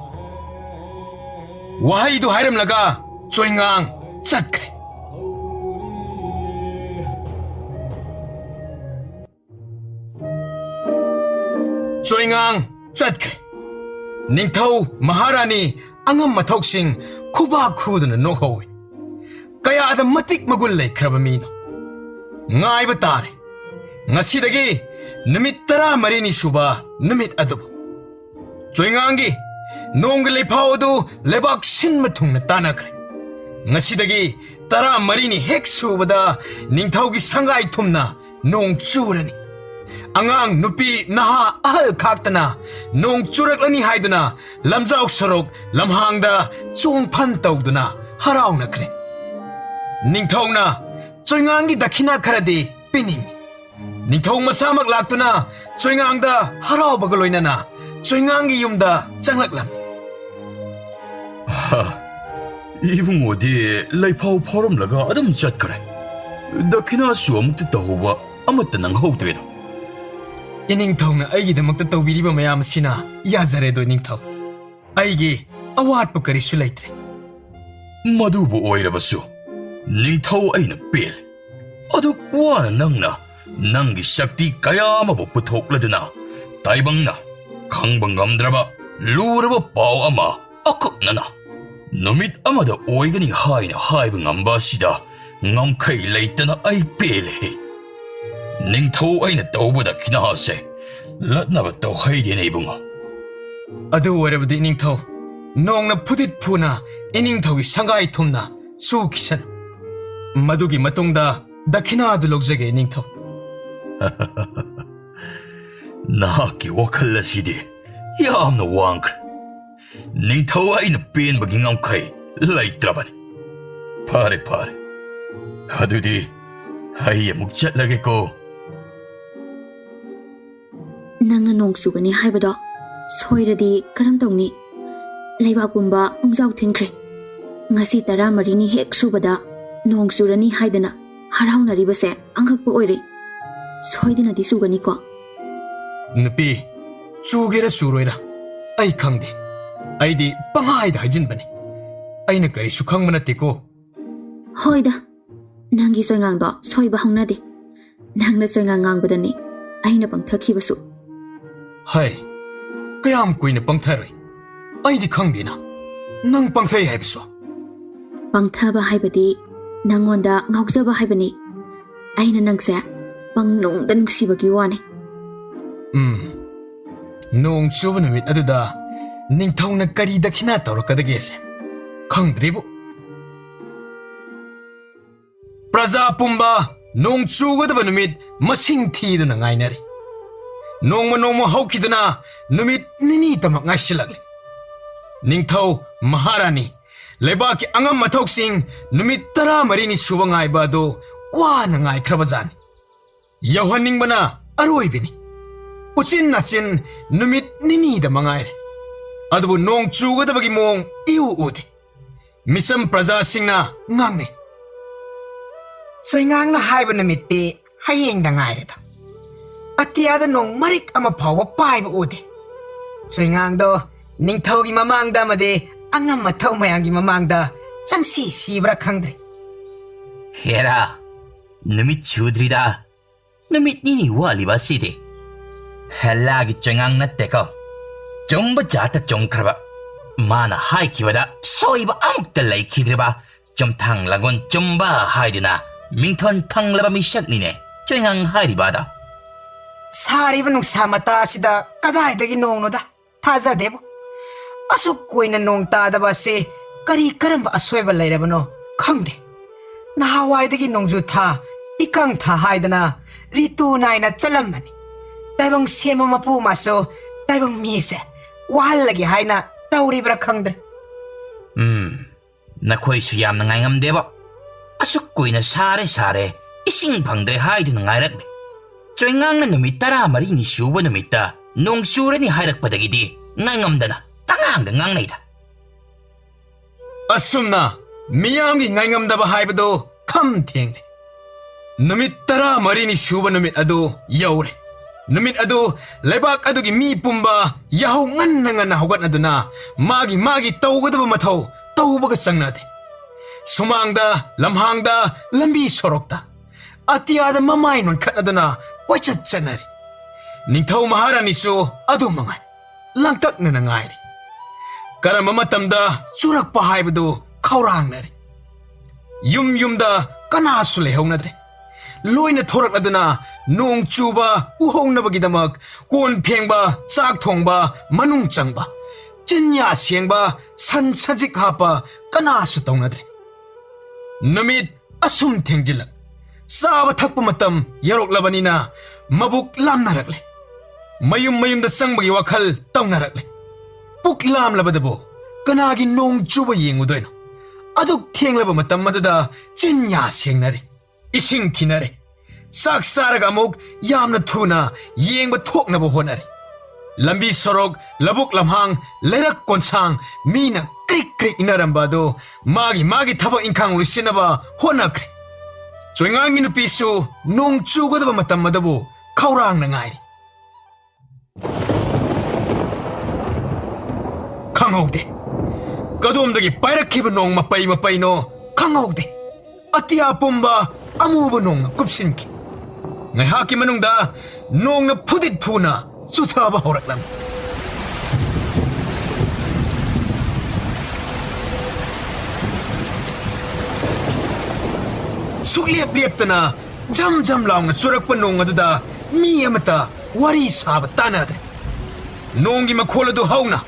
ꯋꯥꯍꯩꯗꯨ ꯍꯥꯏꯔꯝꯂꯒ ꯆꯣꯏꯉꯥꯡ ꯆꯠꯈ꯭ꯔꯦ꯫ ꯆꯣꯏꯉꯥꯡ ꯆꯠꯈ꯭ꯔꯦ꯫ ꯅꯤꯡꯊꯧ ꯃꯍꯥꯔꯥꯅꯤ ꯑꯉꯝ ꯑꯊꯧꯁꯤꯡ ꯈꯨꯕꯥꯛ ꯈꯨꯗꯨꯅ ꯅꯣꯛꯍꯧꯏ꯫ ꯀꯌꯥꯗ ꯃꯇꯤꯛ ꯃꯒꯨꯟ ꯂꯩꯈ꯭ꯔꯕ ꯃꯤꯅꯣ꯫ ꯉꯥꯏꯕ ꯇꯥꯔꯦ ꯉꯁꯤꯗꯒꯤ ꯅꯨꯃꯤꯠ ꯇꯔꯥꯃꯔꯤꯅꯤ ꯁꯨꯕ ꯅꯨꯃꯤꯠ ꯑꯗꯨꯕꯨ꯫ ꯆꯣꯏꯉꯥꯡꯒꯤ ꯅꯣꯡꯒꯤ ꯂꯩꯐꯥꯎ ꯑꯗꯨ ꯂꯩꯕꯥꯛ ꯁꯤꯟꯕ ꯊꯨꯡꯅ ꯇꯥꯅꯈ꯭ꯔꯦ꯫ ꯉꯁꯤꯗꯒꯤ ꯇꯔꯥꯃꯔꯤꯅꯤ ꯍꯦꯛ ꯁꯨꯕꯗ ꯅꯤꯡꯊꯧꯒꯤ ꯁꯪꯒꯥꯏ ꯊꯨꯝꯅ ꯅꯣꯡ ꯆꯨꯔꯅꯤ꯫ ꯑꯉꯥꯡ, ꯅꯨꯄꯤ, ꯅꯍꯥ, ꯑꯍꯜ ꯈꯥꯛꯇꯅ ꯅꯣꯡ ꯆꯨꯔꯛꯂꯅꯤ ꯍꯥꯏꯗꯨꯅ ꯂꯝꯖꯥꯎ ꯁꯣꯔꯣꯛ ꯂꯝꯍꯥꯡꯗ ꯆꯣꯡ ꯐꯟ ꯇꯧꯗꯨꯅ ꯍꯔꯥꯎꯅꯈ꯭ꯔꯦ꯫ ꯅꯤꯡꯊꯧꯅ ꯆꯣꯏꯉꯥꯡꯒꯤ ꯗꯈꯤꯅꯥ ꯈꯔꯗꯤ ꯄꯤꯅꯤꯡꯏ꯫ ꯅꯤꯡꯊꯧ ꯃꯁꯥꯃꯛ ꯂꯥꯛꯇꯨꯅ ꯆꯣꯏꯉꯥꯡꯗ ꯍꯔꯥꯎꯕꯒ ꯂꯣꯏꯅꯅ ꯆꯣꯏꯉꯥꯡꯒꯤ ꯌꯨꯝꯗ ꯆꯪꯂꯛꯂꯝꯃꯤ꯫ "ꯍꯥ, ꯏꯕꯨꯡꯉꯣꯗꯤ ꯂꯩꯐꯥꯎ ꯐꯥꯎꯔꯝꯂꯒ ꯑꯗꯨꯝ ꯆꯠꯈ꯭ꯔꯦ꯫ ꯗꯈꯤꯅꯥꯁꯨ ꯑꯃꯨꯛꯇ ꯇꯧꯍꯧꯕ ꯑꯃꯠꯇ ꯅꯪꯍꯧꯗ꯭ꯔꯦꯗꯣ꯫ ꯏꯅꯤꯡꯊꯧꯅ ꯑꯩꯒꯤꯗꯃꯛꯇ ꯇꯧꯕꯤꯔꯤꯕ ꯃꯌꯥꯝ ꯑꯁꯤꯅ ꯌꯥꯖꯔꯦꯗꯣ, ꯏꯅꯤꯡꯊꯧ꯫ ꯑꯩꯒꯤ ꯑꯋꯥꯠꯄ ꯀꯔꯤꯁꯨ ꯂꯩꯇ꯭ꯔꯦ꯫ ꯃꯗꯨꯕꯨ ꯑꯣꯏꯔꯕꯁꯨ, ꯅꯤꯡꯊꯧ, ꯑꯩꯅ ꯄꯦꯜꯂꯦ꯫ ꯑꯗꯨꯛ ꯋꯥꯅ ꯅꯪꯅ ꯅꯪꯒꯤ ꯁꯛꯇꯤ ꯀꯌꯥ ꯑꯃꯕꯨ ꯄꯨꯊꯣꯛꯂꯗꯨꯅ, ꯇꯥꯏꯕꯪꯅ ꯈꯪꯕ ꯉꯝꯗ꯭ꯔꯕ ꯂꯨꯔꯕ ꯄꯥꯎ ꯑꯃ ꯑꯀꯛꯅꯅ ꯅꯨꯃꯤꯠ ꯑꯃꯗ ꯑꯣꯏꯒꯅꯤ ꯍꯥꯏꯅ ꯍꯥꯏꯕ ꯉꯝꯕ ꯑꯁꯤꯗ ꯉꯝꯈꯩ ꯂꯩꯇꯅ ꯑꯩ ꯄꯦꯜꯂꯦ꯫ ꯅꯤꯡꯊꯧ, ꯑꯩꯅ ꯇꯧꯕ ꯗꯈꯤꯅꯥꯁꯦ ꯂꯠꯅꯕ ꯇꯧꯍꯩꯗꯦꯅꯦ, ꯏꯕꯨꯡꯉꯣ꯫ ꯑꯗꯨ ꯑꯣꯏꯔꯕꯗꯤ, ꯏꯅꯤꯡꯊꯧ, ꯅꯣꯡꯅ ꯐꯨꯗꯤꯠ ꯐꯨꯅ ꯏꯅꯤꯡꯊꯧꯒꯤ ꯁꯪꯒꯥꯏ ꯊꯨꯝꯅ ꯆꯨꯈꯤꯁꯅꯨ꯫ ꯃꯗꯨꯒꯤ ꯃꯇꯨꯡꯗ ꯗꯈꯤꯅꯥꯗꯨ ꯂꯧꯖꯒꯦ, ꯏꯅꯤꯡꯊꯧ꯫ ꯅꯍꯥꯛꯀꯤ ꯋꯥꯈꯜ ꯑꯁꯤꯗꯤ ꯌꯥꯝꯅ ꯋꯥꯡꯈ꯭ꯔꯦ꯫ ꯅꯤꯡꯊꯧ, ꯑꯩꯅ ꯄꯦꯟꯕꯒꯤ ꯉꯝꯈꯩ ꯂꯩꯇ꯭ꯔꯕꯅꯤ꯫ ꯐꯔꯦ, ꯐꯔꯦ꯫ ꯑꯗꯨꯗꯤ ꯑꯩ ꯑꯃꯨꯛ ꯆꯠꯂꯒꯦꯀꯣ꯫ ꯅꯪꯅ ꯅꯣꯡ ꯆꯨꯒꯅꯤ ꯍꯥꯏꯕꯗꯣ ꯁꯣꯏꯔꯗꯤ ꯀꯔꯝ ꯇꯧꯅꯤ? ꯂꯩꯕꯥꯛ ꯄꯨꯝꯕ ꯄꯨꯡꯖꯥꯎ ꯊꯤꯟꯈ꯭ꯔꯦ꯫ ꯉꯁꯤ ꯇꯔꯥꯃꯔꯤꯅꯤ ꯍꯦꯛ ꯁꯨꯕꯗ ꯅꯣꯡ ꯆꯨꯔꯅꯤ ꯍꯥꯏꯗꯅ ꯍꯔꯥꯎꯅꯔꯤꯕꯁꯦ ꯑꯉꯛꯄ ꯑꯣꯏꯔꯦ꯫ ꯁꯣꯏꯗꯅꯗꯤ ꯆꯨꯒꯅꯤꯀꯣ? ꯅꯨꯄꯤ, ꯆꯨꯒꯦꯔꯥ ꯆꯨꯔꯣꯏꯔꯥ ꯑꯩ ꯈꯪꯗꯦ꯫ ꯑꯩꯗꯤ ꯄꯪꯍꯥꯏꯗ ꯍꯥꯏꯖꯤꯟꯕꯅꯤ꯫ ꯑꯩꯅ ꯀꯔꯤꯁꯨ ꯈꯪꯕ ꯅꯠꯇꯦꯀꯣ꯫ ꯍꯣꯏꯗ, ꯅꯪꯒꯤ ꯁꯣꯏꯉꯥꯡꯗꯣ ꯁꯣꯏꯕ ꯍꯧꯅꯗꯦ꯫ ꯅꯪꯅ ꯁꯣꯏꯉꯥꯡ ꯉꯥꯡꯕꯗꯅꯤ ꯑꯩꯅ ꯄꯪꯊꯈꯤꯕꯁꯨ꯫ ꯍꯥꯏ, ꯀꯌꯥꯝ ꯀꯨꯏꯅ ꯄꯪꯊꯔꯣꯏ? ꯑꯩꯗꯤ ꯈꯪꯗꯦꯅ, ꯅꯪ ꯄꯪꯊꯩ ꯍꯥꯏꯕꯁꯨ꯫ ꯄꯪꯊꯕ ꯍꯥꯏꯕꯗꯤ ꯅꯪꯉꯣꯟꯗ ꯉꯥꯎꯖꯕ ꯍꯥꯏꯕꯅꯤ꯫ ꯑꯩꯅ ꯅꯪꯁꯦ ꯄꯪꯅꯨꯡꯗ ꯅꯨꯡꯁꯤꯕꯒꯤ ꯋꯥꯅꯤ꯫ ꯎꯝ, ꯅꯣꯡ ꯆꯨꯕ ꯅꯨꯃꯤꯠ ꯑꯗꯨꯗ ꯅꯤꯡꯊꯧꯅ ꯀꯔꯤ ꯗꯈꯤꯅꯥ ꯇꯧꯔꯛꯀꯗꯒꯦꯁꯦ ꯈꯪꯗ꯭ꯔꯤꯕꯨ꯫ ꯄ꯭ꯔꯖꯥ ꯄꯨꯝꯕ ꯅꯣꯡ ꯆꯨꯒꯗꯕ ꯅꯨꯃꯤꯠ ꯃꯁꯤꯡ ꯊꯤꯗꯨꯅ ꯉꯥꯏꯅꯔꯤ꯫ ꯅꯣꯡꯃ ꯅꯣꯡꯃ ꯍꯧꯈꯤꯗꯨꯅ ꯅꯨꯃꯤꯠ ꯅꯤꯅꯤꯇꯃꯛ ꯉꯥꯏꯁꯤꯜꯂꯛꯂꯦ꯫ ꯅꯤꯡꯊꯧ ꯃꯍꯥꯔꯥꯅꯤ, ꯂꯩꯕꯥꯛꯀꯤ ꯑꯉꯝ ꯑꯊꯧꯁꯤꯡ ꯅꯨꯃꯤꯠ ꯇꯔꯥꯃꯔꯤꯅꯤ ꯁꯨꯕ ꯉꯥꯏꯕ ꯑꯗꯨ ꯋꯥꯅ ꯉꯥꯏꯈ꯭ꯔꯕꯖꯥꯠꯅꯤ꯫ ꯌꯧꯍꯟꯅꯤꯡꯕꯅ ꯑꯔꯣꯏꯕꯤꯅꯤ꯫ ꯎꯆꯤꯟ ꯅꯥꯆꯤꯟ ꯅꯨꯃꯤꯠ ꯅꯤꯅꯤꯗ ꯃꯉꯥꯏꯔꯦ꯫ ꯑꯗꯨꯕꯨ ꯅꯣꯡ ꯆꯨꯒꯗꯕꯒꯤ ꯃꯑꯣꯡ ꯏꯎ ꯎꯗꯦ꯫ ꯃꯤꯆꯝ ꯄ꯭ꯔꯖꯥꯁꯤꯡꯅ ꯉꯥꯡꯅꯩ꯫ ꯆꯣꯏꯉꯥꯡꯅ ꯍꯥꯏꯕ ꯅꯨꯃꯤꯠꯇꯤ ꯍꯌꯦꯡꯗ ꯉꯥꯏꯔꯦꯗ꯫ ꯑꯇꯤꯌꯥꯗ ꯅꯣꯡ ꯃꯔꯤꯛ ꯑꯃ ꯐꯥꯎꯕ ꯄꯥꯏꯕ ꯎꯗꯦ꯫ ꯆꯣꯏꯉꯥꯡꯗꯣ ꯅꯤꯡꯊꯧꯒꯤ ꯃꯃꯥꯡꯗ ꯑꯃꯗꯤ ꯑꯉꯝ ꯑꯊꯧ ꯃꯌꯥꯝꯒꯤ ꯃꯃꯥꯡꯗ ꯆꯪꯁꯤ ꯁꯤꯕ꯭ꯔꯥ ꯈꯪꯗ꯭ꯔꯦ꯫ ꯍꯦꯔꯥ, ꯅꯨꯃꯤꯠ ꯁꯨꯗ꯭ꯔꯤꯗ꯫ ꯅꯨꯃꯤꯠ ꯅꯤꯅꯤ ꯋꯥꯠꯂꯤꯕ ꯑꯁꯤꯗꯤ꯫ ꯍꯦꯂꯥꯒꯤ ꯆꯣꯏꯉꯥꯡ ꯅꯠꯇꯦꯀꯣ꯫ ꯆꯨꯝꯕ ꯖꯥꯠꯇ ꯆꯨꯝꯈ꯭ꯔꯕ꯫ ꯃꯥꯅ ꯍꯥꯏꯈꯤꯕꯗ ꯁꯣꯏꯕ ꯑꯃꯨꯛꯇ ꯂꯩꯈꯤꯗ꯭ꯔꯤꯕ ꯆꯨꯝꯊꯥꯡ ꯂꯥꯡꯒꯣꯜ ꯆꯨꯝꯕ ꯍꯥꯏꯗꯨꯅ ꯃꯤꯡꯊꯣꯟ ꯐꯪꯂꯕ ꯃꯤꯁꯛꯅꯤꯅꯦ ꯆꯣꯏꯉꯥꯡ ꯍꯥꯏꯔꯤꯕ ꯑꯗꯣ꯫ ꯁꯥꯔꯤꯕ ꯅꯨꯡꯁꯥ ꯃꯇꯥ ꯑꯁꯤꯗ ꯀꯗꯥꯏꯗꯒꯤ ꯅꯣꯡꯅꯣꯗ? ꯊꯥꯖꯗꯦꯕꯨ꯫ ꯑꯁꯨꯛ ꯀꯨꯏꯅ ꯅꯣꯡ ꯇꯥꯗꯕ ꯑꯁꯤ ꯀꯔꯤ ꯀꯔꯝꯕ ꯑꯁꯣꯏꯕ ꯂꯩꯔꯕꯅꯣ ꯈꯪꯗꯦ꯫ ꯅꯍꯥꯟꯋꯥꯏꯗꯒꯤ ꯅꯣꯡꯖꯨ ꯊꯥ, ꯏꯀꯪ ꯊꯥ ꯍꯥꯏꯗꯅ ꯔꯤꯇꯨ ꯅꯥꯏꯅ ꯆꯠꯂꯝꯕꯅꯤ꯫ ꯇꯥꯏꯕꯪ ꯁꯦꯝꯕ ꯃꯄꯨ ꯃꯥꯁꯨ ꯇꯥꯏꯕꯪ ꯃꯤꯁꯦ ꯋꯥꯍꯜꯂꯒꯦ ꯍꯥꯏꯅ ꯇꯧꯔꯤꯕ꯭ꯔꯥ ꯈꯪꯗ꯭ꯔꯦ꯫ ꯎꯝ, ꯅꯈꯣꯏꯁꯨ ꯌꯥꯝꯅ ꯉꯥꯏꯉꯝꯗꯦꯕ꯫ ꯑꯁꯨꯛ ꯀꯨꯏꯅ ꯁꯥꯔꯦ ꯁꯥꯔꯦ, ꯏꯁꯤꯡ ꯐꯪꯗ꯭ꯔꯦ ꯍꯥꯏꯗꯨꯅ ꯉꯥꯏꯔꯛꯂꯦ꯫ ꯆꯣꯏꯉꯥꯡꯅ ꯅꯨꯃꯤꯠ ꯇꯔꯥꯃꯔꯤꯅꯤ ꯁꯨꯕ ꯅꯨꯃꯤꯠꯇ ꯅꯣꯡ ꯆꯨꯔꯅꯤ ꯍꯥꯏꯔꯛꯄꯗꯒꯤꯗꯤ ꯉꯥꯏꯉꯝꯗꯅ ꯄꯉꯥꯡꯗ ꯉꯥꯡꯅꯩꯗ꯫ ꯑꯁꯨꯝꯅ ꯃꯤꯌꯥꯝꯒꯤ ꯉꯥꯏꯉꯝꯗꯕ ꯍꯥꯏꯕꯗꯨ ꯈꯝ ꯊꯦꯡꯂꯦ꯫ ꯅꯨꯃꯤꯠ ꯇꯔꯥꯃꯔꯤꯅꯤ ꯁꯨꯕ ꯅꯨꯃꯤꯠ ꯑꯗꯨ ꯌꯧꯔꯦ꯫ ꯅꯨꯃꯤꯠ ꯑꯗꯨ ꯂꯩꯕꯥꯛ ꯑꯗꯨꯒꯤ ꯃꯤ ꯄꯨꯝꯕ ꯌꯥꯍꯧ ꯉꯟꯅ ꯉꯟꯅ ꯍꯧꯒꯠꯅꯗꯨꯅ ꯃꯥꯒꯤ ꯃꯥꯒꯤ ꯇꯧꯒꯗꯕ ꯃꯊꯧ ꯇꯧꯕꯒ ꯆꯪꯅꯗꯦ꯫ ꯁꯨꯃꯥꯡꯗ, ꯂꯝꯍꯥꯡꯗ, ꯂꯝꯕꯤ ꯁꯣꯔꯣꯛꯇ ꯑꯇꯤꯌꯥꯗ ꯃꯃꯥꯏ ꯅꯣꯟꯈꯠꯅꯗꯨꯅ ꯀꯣꯏꯆꯠ ꯆꯠꯅꯔꯤ꯫ ꯅꯤꯡꯊꯧ ꯃꯍꯥꯔꯥꯅꯤꯁꯨ ꯑꯗꯨ ꯃꯉꯥꯏ꯫ ꯂꯥꯡꯇꯛꯅꯅ ꯉꯥꯏꯔꯤ꯫ ꯀꯔꯝꯕ ꯃꯇꯝꯗ ꯆꯨꯔꯛꯄ ꯍꯥꯏꯕꯗꯨ ꯈꯧꯔꯥꯡꯅꯔꯤ꯫ ꯌꯨꯝ ꯌꯨꯝꯗ ꯀꯅꯥꯁꯨ ꯂꯩꯍꯧꯅꯗ꯭ꯔꯦ꯫ ꯂꯣꯏꯅ ꯊꯣꯔꯛꯂꯗꯨꯅ ꯅꯣꯡ ꯆꯨꯕ ꯎꯍꯧꯅꯕꯒꯤꯗꯃꯛ ꯀꯣꯟ ꯐꯦꯡꯕ, ꯆꯥꯛ ꯊꯣꯡꯕ, ꯃꯅꯨꯡ ꯆꯪꯕ, ꯆꯤꯟꯌꯥ ꯁꯦꯡꯕ, ꯁꯟ ꯁꯖꯤꯛ ꯍꯥꯞꯄ ꯀꯅꯥꯁꯨ ꯇꯧꯅꯗ꯭ꯔꯦ꯫ ꯅꯨꯃꯤꯠ ꯑꯁꯨꯝ ꯊꯦꯡꯖꯤꯜꯂꯛ, ꯆꯥꯕ ꯊꯛꯄ ꯃꯇꯝ ꯌꯧꯔꯛꯂꯕꯅꯤꯅ ꯃꯕꯨꯛ ꯂꯥꯝꯅꯔꯛꯂꯦ꯫ ꯃꯌꯨꯝ ꯃꯌꯨꯝꯗ ꯆꯪꯕꯒꯤ ꯋꯥꯈꯜ ꯇꯧꯅꯔꯛꯂꯦ꯫ ꯄꯨꯛ ꯂꯥꯝꯂꯕꯗꯕꯨ ꯀꯅꯥꯒꯤ ꯅꯣꯡ ꯆꯨꯕ ꯌꯦꯡꯉꯨꯗꯣꯏꯅꯣ? ꯑꯗꯨꯛ ꯊꯦꯡꯂꯕ ꯃꯇꯝ ꯑꯗꯨꯗ ꯆꯤꯟ ꯌꯥ ꯁꯦꯡꯅꯔꯦ, ꯏꯁꯤꯡ ꯊꯤꯅꯔꯦ, ꯆꯥꯛ ꯆꯥꯔꯒ ꯑꯃꯨꯛ ꯌꯥꯝꯅ ꯊꯨꯅ ꯌꯦꯡꯕ ꯊꯣꯛꯅꯕ ꯍꯣꯠꯅꯔꯦ꯫ ꯂꯝꯕꯤ ꯁꯣꯔꯣꯛ, ꯂꯧꯕꯨꯛ ꯂꯝꯍꯥꯡ, ꯂꯩꯔꯛ ꯀꯣꯟꯁꯥꯡ, ꯃꯤꯅ ꯀ꯭ꯔꯤꯛ ꯀ꯭ꯔꯤꯛ ꯏꯟꯅꯔꯝꯕ ꯑꯗꯨ ꯃꯥꯒꯤ ꯃꯥꯒꯤ ꯊꯕꯛ ꯏꯪꯈꯥꯡ ꯂꯣꯏꯁꯤꯟꯅꯕ ꯍꯣꯠꯅꯈ꯭ꯔꯦ꯫ ꯆꯣꯏꯉꯥꯡꯒꯤ ꯅꯨꯄꯤꯁꯨ ꯅꯣꯡ ꯆꯨꯒꯗꯕ ꯃꯇꯝ ꯑꯗꯨꯕꯨ ꯈꯧꯔꯥꯡꯅ ꯉꯥꯏꯔꯤ꯫ ꯈꯪꯍꯧꯗꯦ꯫ ꯀꯗꯣꯝꯗꯒꯤ ꯄꯥꯏꯔꯛꯈꯤꯕ ꯅꯣꯡ ꯃꯄꯩ ꯃꯄꯩꯅꯣ ꯈꯪꯍꯧꯗꯦ꯫ ꯑꯇꯤꯌꯥ ꯄꯨꯝꯕ ꯑꯃꯨꯕ ꯅꯣꯡꯅ ꯀꯨꯞꯁꯤꯟꯈꯤ꯫ ꯉꯥꯏꯍꯥꯛꯀꯤ ꯃꯅꯨꯡꯗ ꯅꯣꯡꯅ ꯐꯨꯗꯤꯠ ꯐꯨꯅ ꯆꯨꯊꯕ ꯍꯧꯔꯛꯂꯝꯃꯤ꯫ ꯁꯨꯛꯂꯦꯞ ꯂꯦꯞꯇꯅ ꯖꯝ ꯖꯝ ꯂꯥꯎꯅ ꯆꯨꯔꯛꯄ ꯅꯣꯡ ꯑꯗꯨꯗ ꯃꯤ ꯑꯃꯠꯇ ꯋꯥꯔꯤ ꯁꯥꯕ ꯇꯥꯅꯗ꯭ꯔꯦ꯫ ꯅꯣꯡꯒꯤ ꯃꯈꯣꯜ ꯑꯗꯨ ꯍꯧꯅ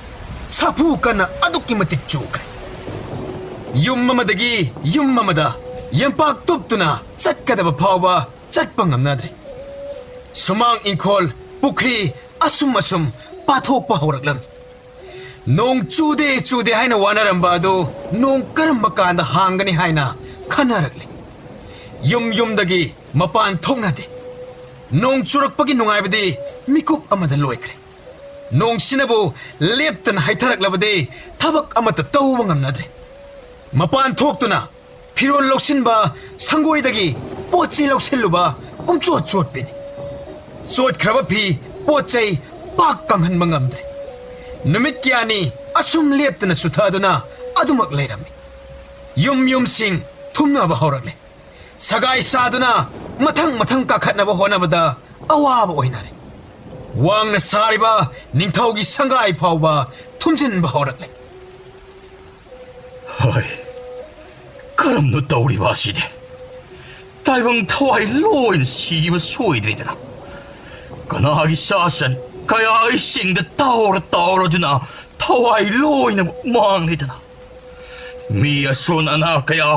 ꯁꯥꯐꯨ ꯀꯟꯅ ꯑꯗꯨꯛꯀꯤ ꯃꯇꯤꯛ ꯆꯨꯈ꯭ꯔꯦ꯫ ꯌꯨꯝ ꯑꯃꯗꯒꯤ ꯌꯨꯝ ꯑꯃꯗ ꯌꯦꯝꯄꯥꯛ ꯇꯨꯞꯇꯨꯅ ꯆꯠꯀꯗꯕ ꯐꯥꯎꯕ ꯆꯠꯄ ꯉꯝꯅꯗ꯭ꯔꯦ꯫ ꯁꯨꯃꯥꯡ, ꯏꯪꯈꯣꯜ, ꯄꯨꯈ꯭ꯔꯤ ꯑꯁꯨꯝ ꯑꯁꯨꯝ ꯄꯥꯊꯣꯛꯄ ꯍꯧꯔꯛꯂꯝꯃꯤ꯫ ꯅꯣꯡ ꯆꯨꯗꯦ ꯆꯨꯗꯦ ꯍꯥꯏꯅ ꯋꯥꯅꯔꯝꯕ ꯑꯗꯨ ꯅꯣꯡ ꯀꯔꯝꯕ ꯀꯥꯟꯗ ꯍꯥꯡꯒꯅꯤ ꯍꯥꯏꯅ ꯈꯟꯅꯔꯛꯂꯤ꯫ ꯌꯨꯝ ꯌꯨꯝꯗꯒꯤ ꯃꯄꯥꯟ ꯊꯣꯛꯅꯗꯦ꯫ ꯅꯣꯡ ꯆꯨꯔꯛꯄꯒꯤ ꯅꯨꯡꯉꯥꯏꯕꯗꯤ ꯃꯤꯀꯨꯞ ꯑꯃꯗ ꯂꯣꯏꯈ꯭ꯔꯦ꯫ ꯅꯣꯡꯁꯤꯅꯕꯨ ꯂꯦꯞꯇꯅ ꯍꯩꯊꯔꯛꯂꯕꯗꯤ ꯊꯕꯛ ꯑꯃꯠꯇ ꯇꯧꯕ ꯉꯝꯅꯗ꯭ꯔꯦ꯫ ꯃꯄꯥꯟ ꯊꯣꯛꯇꯨꯅ ꯐꯤꯔꯣꯜ ꯂꯧꯁꯤꯟꯕ, ꯁꯪꯒꯣꯏꯗꯒꯤ ꯄꯣꯠ ꯆꯩ ꯂꯧꯁꯤꯜꯂꯨꯕ ꯄꯨꯝꯆꯣꯠ ꯆꯣꯠꯄꯤꯅꯤ꯫ ꯆꯣꯠꯈ꯭ꯔꯕ ꯐꯤ, ꯄꯣꯠ ꯆꯩ ꯄꯥꯛ ꯀꯪꯍꯟꯕ ꯉꯝꯗ꯭ꯔꯦ꯫ ꯅꯨꯃꯤꯠ ꯀꯌꯥꯅꯤ ꯑꯁꯨꯝ ꯂꯦꯞꯇꯅ ꯆꯨꯊꯗꯨꯅ ꯑꯗꯨꯃꯛ ꯂꯩꯔꯝꯃꯤ꯫ ꯌꯨꯝ ꯌꯨꯝꯁꯤꯡ ꯊꯨꯝꯅꯕ ꯍꯧꯔꯛꯂꯦ꯫ ꯁꯒꯥꯏ ꯆꯥꯗꯨꯅ ꯃꯊꯪ ꯃꯊꯪ ꯀꯥꯈꯠꯅꯕ ꯍꯣꯠꯅꯕꯗ ꯑꯋꯥꯕ ꯑꯣꯏꯅꯔꯦ꯫ ꯋꯥꯡꯅ ꯁꯥꯔꯤꯕ ꯅꯤꯡꯊꯧꯒꯤ ꯁꯪꯒꯥꯏ ꯐꯥꯎꯕ ꯊꯨꯝꯖꯤꯟꯕ ꯍꯧꯔꯛꯂꯦ꯫ ꯍꯣꯏ, ꯀꯔꯝꯅ ꯇꯧꯔꯤꯕ ꯑꯁꯤꯗꯤ? ꯇꯥꯏꯕꯪ ꯊꯋꯥꯏ ꯂꯣꯏꯅ ꯁꯤꯔꯤꯕ ꯁꯣꯏꯗ꯭ꯔꯦꯗꯅ꯫ ꯀꯅꯥꯒꯤ ꯆꯥꯁꯟ, ꯀꯌꯥꯒꯤ ꯁꯤꯡꯗ ꯇꯥꯎꯔ ꯇꯥꯎꯔꯗꯨꯅ ꯊꯋꯥꯏ ꯂꯣꯏꯅꯃꯛ ꯃꯥꯡꯂꯦꯗꯅ꯫ ꯃꯤ ꯑꯁꯣꯟ ꯑꯅꯥ ꯀꯌꯥ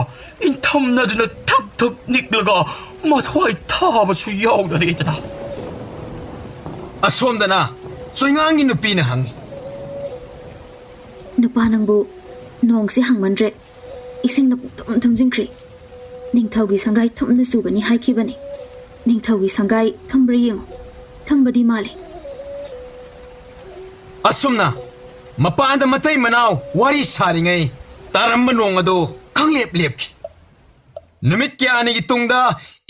ꯏꯟꯊꯝꯅꯗꯨꯅ ꯊꯛ ꯊꯛ ꯅꯤꯛꯂꯒ ꯃꯊ꯭ꯋꯥꯏ ꯊꯥꯕꯁꯨ ꯌꯥꯎꯅꯔꯦꯗꯅ꯫ ꯑꯁꯣꯝꯗꯅ ꯆꯣꯏꯉꯥꯡꯒꯤ ꯅꯨꯄꯤꯅ ꯍꯪꯉꯤ꯫ ꯅꯨꯄꯥ ꯅꯪꯕꯨ, ꯅꯣꯡꯁꯦ ꯍꯥꯡꯃꯟꯗ꯭ꯔꯦ꯫ ꯏꯁꯤꯡꯅ ꯄꯨꯡꯊꯨꯝ ꯊꯨꯝꯖꯤꯟꯈ꯭ꯔꯦ꯫ ꯅꯤꯡꯊꯧꯒꯤ ꯁꯪꯒꯥꯏ ꯊꯨꯝꯅ ꯆꯨꯕꯅꯤ ꯍꯥꯏꯈꯤꯕꯅꯤ꯫ ꯅꯤꯡꯊꯧꯒꯤ ꯁꯪꯒꯥꯏ ꯊꯨꯝꯕ꯭ꯔꯥ ꯌꯦꯡꯉꯨ꯫ ꯊꯨꯝꯕꯗꯤ ꯃꯥꯜꯂꯤ꯫ ꯑꯁꯨꯝꯅ ꯃꯄꯥꯟꯗ ꯃꯇꯩ ꯃꯅꯥꯎ ꯋꯥꯔꯤ ꯁꯥꯔꯤꯉꯩ ꯇꯥꯔꯝꯕ ꯅꯣꯡ ꯑꯗꯨ ꯈꯪꯂꯦꯞ ꯂꯦꯞꯈꯤ꯫ ꯅꯨꯃꯤꯠ ꯀꯌꯥꯅꯤꯒꯤ ꯇꯨꯡꯗ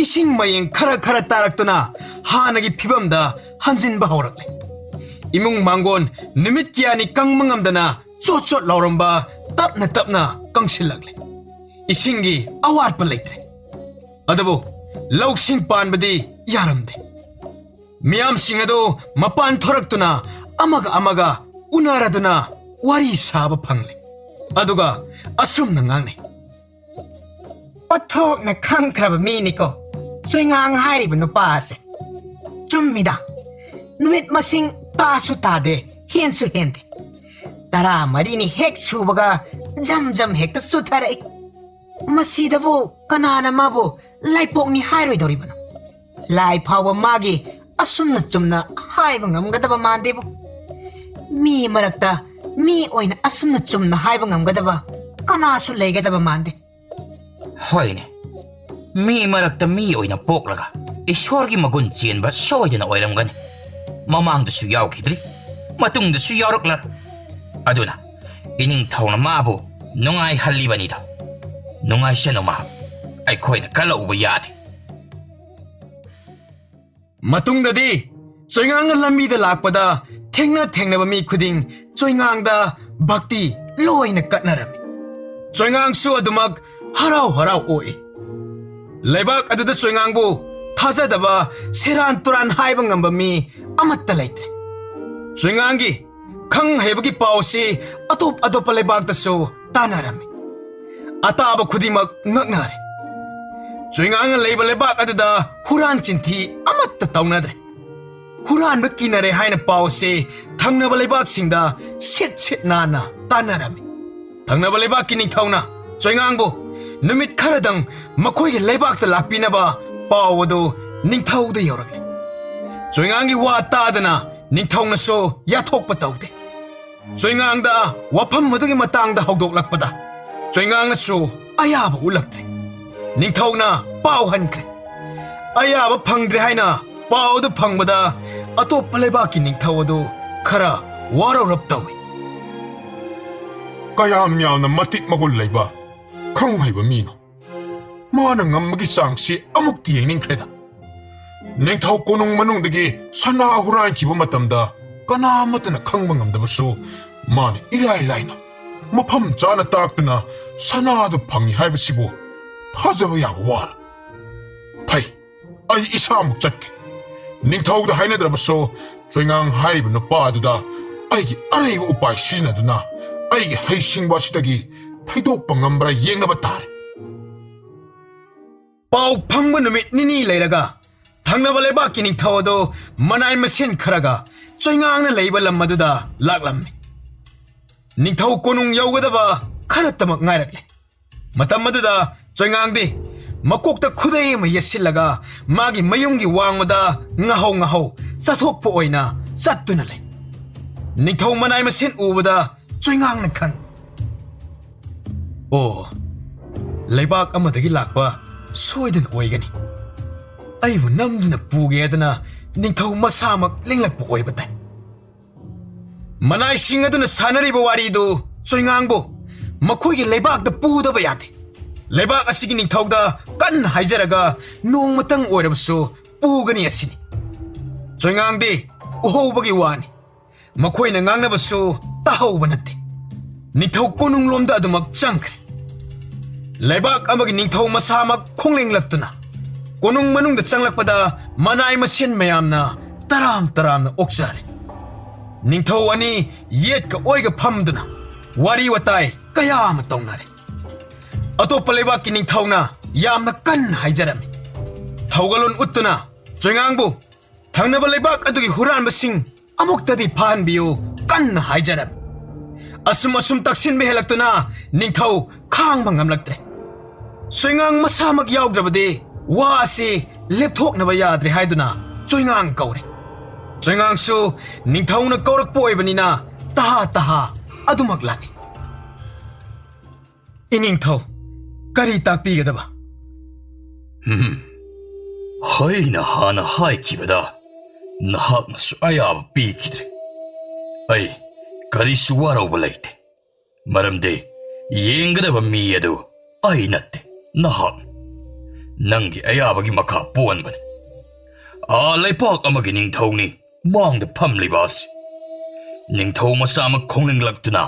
ꯏꯁꯤꯡ ꯃꯌꯦꯡ ꯈꯔ ꯈꯔ ꯇꯥꯔꯛꯇꯨꯅ ꯍꯥꯟꯅꯒꯤ ꯐꯤꯕꯝꯗ ꯍꯟꯖꯤꯟꯕ ꯍꯧꯔꯛꯂꯦ꯫ ꯏꯃꯨꯡ ꯃꯥꯡꯒꯣꯟ ꯅꯨꯃꯤꯠ ꯀꯌꯥꯅꯤ ꯀꯪꯕ ꯉꯝꯗꯅ ꯆꯣꯠ ꯆꯣꯠ ꯂꯥꯎꯔꯝꯕ ꯇꯞꯅ ꯇꯞꯅ ꯀꯪꯁꯤꯜꯂꯛꯂꯦ꯫ ꯏꯁꯤꯡꯒꯤ ꯑꯋꯥꯠꯄ ꯂꯩꯇ꯭ꯔꯦ꯫ ꯑꯗꯨꯕꯨ ꯂꯧꯁꯤꯡ ꯄꯥꯟꯕꯗꯤ ꯌꯥꯔꯝꯗꯦ꯫ ꯃꯤꯌꯥꯝꯁꯤꯡ ꯑꯗꯨ ꯃꯄꯥꯟ ꯊꯣꯔꯛꯇꯨꯅ ꯑꯃꯒ ꯑꯃꯒ ꯎꯅꯔꯗꯨꯅ ꯋꯥꯔꯤ ꯁꯥꯕ ꯐꯪꯂꯦ꯫ ꯑꯗꯨꯒ ꯑꯁꯨꯝꯅ ꯉꯥꯡꯅꯩ꯫ ꯑꯣꯟꯊꯣꯛꯅ ꯈꯪꯈ꯭ꯔꯕ ꯃꯤꯅꯤꯀꯣ ꯆꯣꯏꯉꯥꯡ ꯍꯥꯏꯔꯤꯕ ꯅꯨꯄꯥ ꯑꯁꯦ꯫ ꯆꯨꯝꯃꯤꯗ, ꯅꯨꯃꯤꯠ ꯃꯁꯤꯡ ꯇꯥꯁꯨ ꯇꯥꯗꯦ, ꯍꯦꯟꯁꯨ ꯍꯦꯟꯗꯦ꯫ ꯇꯔꯥꯃꯔꯤꯅꯤ ꯍꯦꯛ ꯁꯨꯕꯒ ꯖꯝ ꯖꯝ ꯍꯦꯛꯇ ꯆꯨꯊꯔꯛꯏ꯫ ꯃꯁꯤꯗꯕꯨ ꯀꯅꯥꯅ ꯃꯥꯕꯨ ꯂꯥꯏꯄꯣꯛꯅꯤ ꯍꯥꯏꯔꯣꯏꯗꯧꯔꯤꯕꯅꯣ? ꯂꯥꯏ ꯐꯥꯎꯕ ꯃꯥꯒꯤ ꯑꯁꯨꯝꯅ ꯆꯨꯝꯅ ꯍꯥꯏꯕ ꯉꯝꯒꯗꯕ ꯃꯥꯟꯗꯦꯕꯨ꯫ ꯃꯤ ꯃꯔꯛꯇ ꯃꯤ ꯑꯣꯏꯅ ꯑꯁꯨꯝꯅ ꯆꯨꯝꯅ ꯍꯥꯏꯕ ꯉꯝꯒꯗꯕ ꯀꯅꯥꯁꯨ ꯂꯩꯒꯗꯕ ꯃꯥꯟꯗꯦ꯫ ꯍꯣꯏꯅꯦ, ꯃꯤ ꯃꯔꯛꯇ ꯃꯤ ꯑꯣꯏꯅ ꯄꯣꯛꯂꯒ ꯏꯁꯣꯔꯒꯤ ꯃꯒꯨꯟ ꯆꯦꯟꯕ ꯁꯣꯏꯗꯅ ꯑꯣꯏꯔꯝꯒꯅꯤ꯫ ꯃꯃꯥꯡꯗꯁꯨ ꯌꯥꯎꯈꯤꯗ꯭ꯔꯤ, ꯃꯇꯨꯡꯗꯁꯨ ꯌꯥꯎꯔꯛꯂꯔꯣꯏ꯫ ꯑꯗꯨꯅ ꯏꯅꯤꯡꯊꯧꯅ ꯃꯥꯕꯨ ꯅꯨꯡꯉꯥꯏꯍꯜꯂꯤꯕꯅꯤꯗꯣ꯫ ꯅꯨꯡꯉꯥꯏꯁꯅꯨ ꯃꯍꯥꯛ, ꯑꯩꯈꯣꯏꯅ ꯀꯜꯂꯛꯎꯕ ꯌꯥꯗꯦ꯫ ꯃꯇꯨꯡꯗꯗꯤ ꯆꯣꯏꯉꯥꯡꯅ ꯂꯝꯕꯤꯗ ꯂꯥꯛꯄꯗ ꯊꯦꯡꯅ ꯊꯦꯡꯅꯕ ꯃꯤ ꯈꯨꯗꯤꯡ ꯆꯣꯏꯉꯥꯡꯗ ꯚꯛꯇꯤ ꯂꯣꯏꯅ ꯀꯠꯅꯔꯝꯃꯤ꯫ ꯆꯣꯏꯉꯥꯡꯁꯨ ꯑꯗꯨꯃꯛ ꯍꯔꯥꯎ ꯍꯔꯥꯎ ꯑꯣꯛꯏ꯫ ꯂꯩꯕꯥꯛ ꯑꯗꯨꯗ ꯆꯣꯏꯉꯥꯡꯕꯨ ꯊꯥꯖꯗꯕ, ꯁꯦꯔꯥꯟ ꯇꯨꯔꯥꯟ ꯍꯥꯏꯕ ꯉꯝꯕ ꯃꯤ ꯑꯃꯠꯇ ꯂꯩꯇ꯭ꯔꯦ꯫ ꯆꯣꯏꯉꯥꯡꯒꯤ ꯈꯪ ꯍꯩꯕꯒꯤ ꯄꯥꯎꯁꯤ ꯑꯇꯣꯞ ꯑꯇꯣꯞꯄ ꯂꯩꯕꯥꯛꯇꯁꯨ ꯇꯥꯟꯅꯔꯝꯃꯤ꯫ ꯑꯇꯥꯕ ꯈꯨꯗꯤꯡꯃꯛ ꯉꯛꯅꯔꯦ꯫ ꯆꯣꯏꯉꯥꯡꯅ ꯂꯩꯕ ꯂꯩꯕꯥꯛ ꯑꯗꯨꯗ ꯍꯨꯔꯥꯟ ꯆꯤꯟꯊꯤ ꯑꯃꯠꯇ ꯇꯧꯅꯗ꯭ꯔꯦ꯫ ꯍꯨꯔꯥꯟꯕ ꯀꯤꯅꯔꯦ ꯍꯥꯏꯅ ꯄꯥꯎꯁꯤ ꯊꯪꯅꯕ ꯂꯩꯕꯥꯛꯁꯤꯡꯗ ꯁꯤꯠ ꯁꯤꯠ ꯅꯥꯟꯅ ꯇꯥꯟꯅꯔꯝꯃꯤ꯫ ꯊꯪꯅꯕ ꯂꯩꯕꯥꯛꯀꯤ ꯅꯤꯡꯊꯧꯅ ꯆꯣꯏꯉꯥꯡꯕꯨ ꯅꯨꯃꯤꯠ ꯈꯔꯗꯪ ꯃꯈꯣꯏꯒꯤ ꯂꯩꯕꯥꯛꯇ ꯂꯥꯛꯄꯤꯅꯕ ꯄꯥꯎ ꯑꯗꯨ ꯅꯤꯡꯊꯧꯗ ꯌꯧꯔꯛꯂꯦ꯫ ꯆꯣꯏꯉꯥꯡꯒꯤ ꯋꯥ ꯇꯥꯗꯅ ꯅꯤꯡꯊꯧꯅꯁꯨ ꯌꯥꯊꯣꯛꯄ ꯇꯧꯗꯦ꯫ ꯆꯣꯏꯉꯥꯡꯗ ꯋꯥꯐꯝ ꯑꯗꯨꯒꯤ ꯃꯇꯥꯡꯗ ꯍꯧꯗꯣꯛꯂꯛꯄꯗ ꯆꯣꯏꯉꯥꯡꯅꯁꯨ ꯑꯌꯥꯕ ꯎꯠꯂꯛꯇ꯭ꯔꯦ꯫ ꯅꯤꯡꯊꯧꯅ ꯄꯥꯎ ꯍꯟꯈ꯭ꯔꯦ꯫ ꯑꯌꯥꯕ ꯐꯪꯗ꯭ꯔꯦ ꯍꯥꯏꯅ ꯄꯥꯎ ꯑꯗꯨ ꯐꯪꯕꯗ ꯑꯇꯣꯞꯄ ꯂꯩꯕꯥꯛꯀꯤ ꯅꯤꯡꯊꯧ ꯑꯗꯨ ꯈꯔ ꯋꯥꯔꯧꯔꯞ ꯇꯧꯏ꯫ ꯀꯌꯥꯝ ꯌꯥꯝꯅ ꯃꯇꯤꯛ ꯃꯒꯨꯟ ꯂꯩꯕ ꯈꯪ ꯍꯩꯕ ꯃꯤꯅꯣ꯫ ꯃꯥꯅ ꯉꯝꯕꯒꯤ ꯆꯥꯡꯁꯤ ꯑꯃꯨꯛꯇꯤ ꯌꯦꯡꯅꯤꯡꯈ꯭ꯔꯦꯗ꯫ ꯅꯤꯡꯊꯧ ꯀꯣꯅꯨꯡ ꯃꯅꯨꯡꯗꯒꯤ ꯁꯅꯥ ꯍꯨꯔꯥꯟꯈꯤꯕ ꯃꯇꯝꯗ ꯀꯅꯥ ꯑꯃꯠꯇꯅ ꯈꯪꯕ ꯉꯝꯗꯕꯁꯨ ꯃꯥꯅ ꯏꯔꯥꯏ ꯂꯥꯏꯅ ꯃꯐꯝ ꯆꯥꯅ ꯇꯥꯛꯇꯨꯅ ꯁꯅꯥꯗꯨ ꯐꯪꯉꯤ ꯍꯥꯏꯕꯁꯤꯕꯨ ꯊꯥꯖꯕ ꯌꯥꯕ ꯋꯥꯔ꯫ ꯐꯩ, ꯑꯩ ꯏꯁꯥꯃꯛ ꯆꯠꯀꯦ꯫ ꯅꯤꯡꯊꯧꯗ ꯍꯥꯏꯅꯗ꯭ꯔꯕꯁꯨ ꯆꯣꯏꯉꯥꯡ ꯍꯥꯏꯔꯤꯕ ꯅꯨꯄꯥ ꯑꯗꯨꯗ ꯑꯩꯒꯤ ꯑꯔꯩꯕ ꯎꯄꯥꯏ ꯁꯤꯖꯤꯟꯅꯗꯨꯅ ꯑꯩꯒꯤ ꯍꯩꯁꯤꯡꯕ ꯑꯁꯤꯗꯒꯤ ꯊꯩꯗꯣꯛꯄ ꯉꯝꯕ꯭ꯔꯥ ꯌꯦꯡꯅꯕ ꯇꯥꯔꯦ꯫ ꯄꯥꯎ ꯐꯪꯕ ꯅꯨꯃꯤꯠ ꯅꯤꯅꯤ ꯂꯩꯔꯒ ꯊꯪꯅꯕ ꯂꯩꯕꯥꯛꯀꯤ ꯅꯤꯡꯊꯧ ꯑꯗꯨ ꯃꯅꯥꯏ ꯃꯁꯦꯟ ꯈꯔꯒ ꯆꯣꯏꯉꯥꯡꯅ ꯂꯩꯕ ꯂꯝ ꯑꯗꯨꯗ ꯂꯥꯛꯂꯝꯃꯤ꯫ ꯅꯤꯡꯊꯧ ꯀꯣꯅꯨꯡ ꯌꯧꯒꯗꯕ ꯈꯔꯇꯃꯛ ꯉꯥꯏꯔꯛꯂꯦ꯫ ꯃꯇꯝ ꯑꯗꯨꯗ ꯆꯣꯏꯉꯥꯡꯗꯤ ꯃꯀꯣꯛꯇ ꯈꯨꯗꯩ ꯑꯃ ꯌꯦꯠꯁꯤꯜꯂꯒ ꯃꯥꯒꯤ ꯃꯌꯨꯝꯒꯤ ꯋꯥꯡꯃꯗ ꯉꯥꯍꯧ ꯉꯥꯍꯧ ꯆꯠꯊꯣꯛꯄ ꯑꯣꯏꯅ ꯆꯠꯇꯨꯅ ꯂꯩ꯫ ꯅꯤꯡꯊꯧ ꯃꯅꯥꯏ ꯃꯁꯦꯟ ꯎꯕꯗ ꯆꯣꯏꯉꯥꯡꯅ ꯈꯪ, "ꯑꯣ, ꯂꯩꯕꯥꯛ ꯑꯃꯗꯒꯤ ꯂꯥꯛꯄ ꯁꯣꯏꯗꯅ ꯑꯣꯏꯒꯅꯤ꯫ ꯑꯩꯕꯨ ꯅꯝꯗꯨꯅ ꯄꯨꯒꯦ ꯍꯥꯏꯗꯅ ꯅꯤꯡꯊꯧ ꯃꯁꯥꯃꯛ ꯂꯦꯡꯂꯛꯄ ꯑꯣꯏꯕ ꯇꯥꯏ꯫" ꯃꯅꯥꯏꯁꯤꯡ ꯑꯗꯨꯅ ꯁꯥꯟꯅꯔꯤꯕ ꯋꯥꯔꯤꯗꯨ ꯆꯣꯏꯉꯥꯡꯕꯨ ꯃꯈꯣꯏꯒꯤ ꯂꯩꯕꯥꯛꯇ ꯄꯨꯗꯕ ꯌꯥꯗꯦ꯫ ꯂꯩꯕꯥꯛ ꯑꯁꯤꯒꯤ ꯅꯤꯡꯊꯧꯗ ꯀꯟꯅ ꯍꯥꯏꯖꯔꯒ ꯅꯣꯡꯃꯇꯪ ꯑꯣꯏꯔꯕꯁꯨ ꯄꯨꯒꯅꯤ ꯑꯁꯤꯅꯤ꯫ ꯆꯣꯏꯉꯥꯡꯗꯤ ꯎꯍꯧꯕꯒꯤ ꯋꯥꯅꯤ꯫ ꯃꯈꯣꯏꯅ ꯉꯥꯡꯅꯕꯁꯨ ꯇꯥꯍꯧꯕ ꯅꯠꯇꯦ꯫ ꯅꯤꯡꯊꯧ ꯀꯣꯅꯨꯡꯂꯣꯝꯗ ꯑꯗꯨꯃꯛ ꯆꯪꯈ꯭ꯔꯦ꯫ ꯂꯩꯕꯥꯛ ꯑꯃꯒꯤ ꯅꯤꯡꯊꯧ ꯃꯁꯥꯃꯛ ꯈꯣꯡꯂꯦꯡꯂꯛꯇꯨꯅ ꯀꯣꯅꯨꯡ ꯃꯅꯨꯡꯗ ꯆꯪꯂꯛꯄꯗ ꯃꯅꯥꯏ ꯃꯁꯦꯟ ꯃꯌꯥꯝꯅ ꯇꯔꯥꯝ ꯇꯔꯥꯝꯅ ꯑꯣꯛꯆꯔꯦ꯫ ꯅꯤꯡꯊꯧ ꯑꯅꯤ ꯌꯦꯠꯀ ꯑꯣꯏꯒ ꯐꯝꯗꯨꯅ ꯋꯥꯔꯤ ꯋꯥꯇꯥꯏ ꯀꯌꯥ ꯑꯃ ꯇꯧꯅꯔꯦ꯫ ꯑꯇꯣꯞꯄ ꯂꯩꯕꯥꯛꯀꯤ ꯅꯤꯡꯊꯧꯅ ꯌꯥꯝꯅ ꯀꯟꯅ ꯍꯥꯏꯖꯔꯝꯃꯤ꯫ ꯊꯧꯒꯜꯂꯣꯟ ꯎꯠꯇꯨꯅ ꯆꯣꯏꯉꯥꯡꯕꯨ ꯊꯪꯅꯕ ꯂꯩꯕꯥꯛ ꯑꯗꯨꯒꯤ ꯍꯨꯔꯥꯟꯕꯁꯤꯡ ꯑꯃꯨꯛꯇꯗꯤ ꯐꯥꯍꯟꯕꯤꯌꯨ ꯀꯟꯅ ꯍꯥꯏꯖꯔꯝꯃꯤ꯫ ꯑꯁꯨꯝ ꯑꯁꯨꯝ ꯇꯛꯁꯤꯟꯕ ꯍꯦꯜꯂꯛꯇꯨꯅ ꯅꯤꯡꯊꯧ ꯈꯥꯡꯕ ꯉꯝꯂꯛꯇ꯭ꯔꯦ꯫ ꯆꯣꯏꯉꯥꯡ ꯃꯁꯥꯃꯛ ꯌꯥꯎꯗ꯭ꯔꯕꯗꯤ ꯋꯥ ꯑꯁꯤ ꯂꯦꯞꯊꯣꯛꯅꯕ ꯌꯥꯗ꯭ꯔꯦ ꯍꯥꯏꯗꯨꯅ ꯆꯣꯏꯉꯥꯡ ꯀꯧꯔꯦ꯫ ꯆꯣꯏꯉꯥꯡꯁꯨ ꯅꯤꯡꯊꯧꯅ ꯀꯧꯔꯛꯄ ꯑꯣꯏꯕꯅꯤꯅ ꯇꯍꯥ ꯇꯍꯥ ꯑꯗꯨꯃꯛ ꯂꯥꯛꯏ꯫ "ꯏꯅꯤꯡꯊꯧ, ꯀꯔꯤ ꯇꯥꯛꯄꯤꯒꯗꯕ?" "ꯍꯝ, ꯑꯩꯅ ꯍꯥꯟꯅ ꯍꯥꯏꯈꯤꯕꯗ ꯅꯍꯥꯛꯅꯁꯨ ꯑꯌꯥꯕ ꯄꯤꯈꯤꯗ꯭ꯔꯦ꯫ ꯑꯩ ꯀꯔꯤꯁꯨ ꯋꯥꯔꯧꯕ ꯂꯩꯇꯦ, ꯃꯔꯝꯗꯤ ꯌꯦꯡꯒꯗꯕ ꯃꯤ ꯑꯗꯨ ꯑꯩ ꯅꯠꯇꯦ, ꯅꯍꯥꯛꯅꯤ꯫ ꯅꯪꯒꯤ ꯑꯌꯥꯕꯒꯤ ꯃꯈꯥ ꯄꯣꯟꯕꯅꯤ꯫ ꯑꯥ ꯂꯩꯄꯥꯛ ꯑꯃꯒꯤ ꯅꯤꯡꯊꯧꯅꯤ ꯃꯥꯡꯗ ꯐꯝꯂꯤꯕ ꯑꯁꯤ꯫ ꯅꯤꯡꯊꯧ ꯃꯆꯥꯃꯛ ꯈꯣꯡꯅꯤꯡꯂꯛꯇꯨꯅ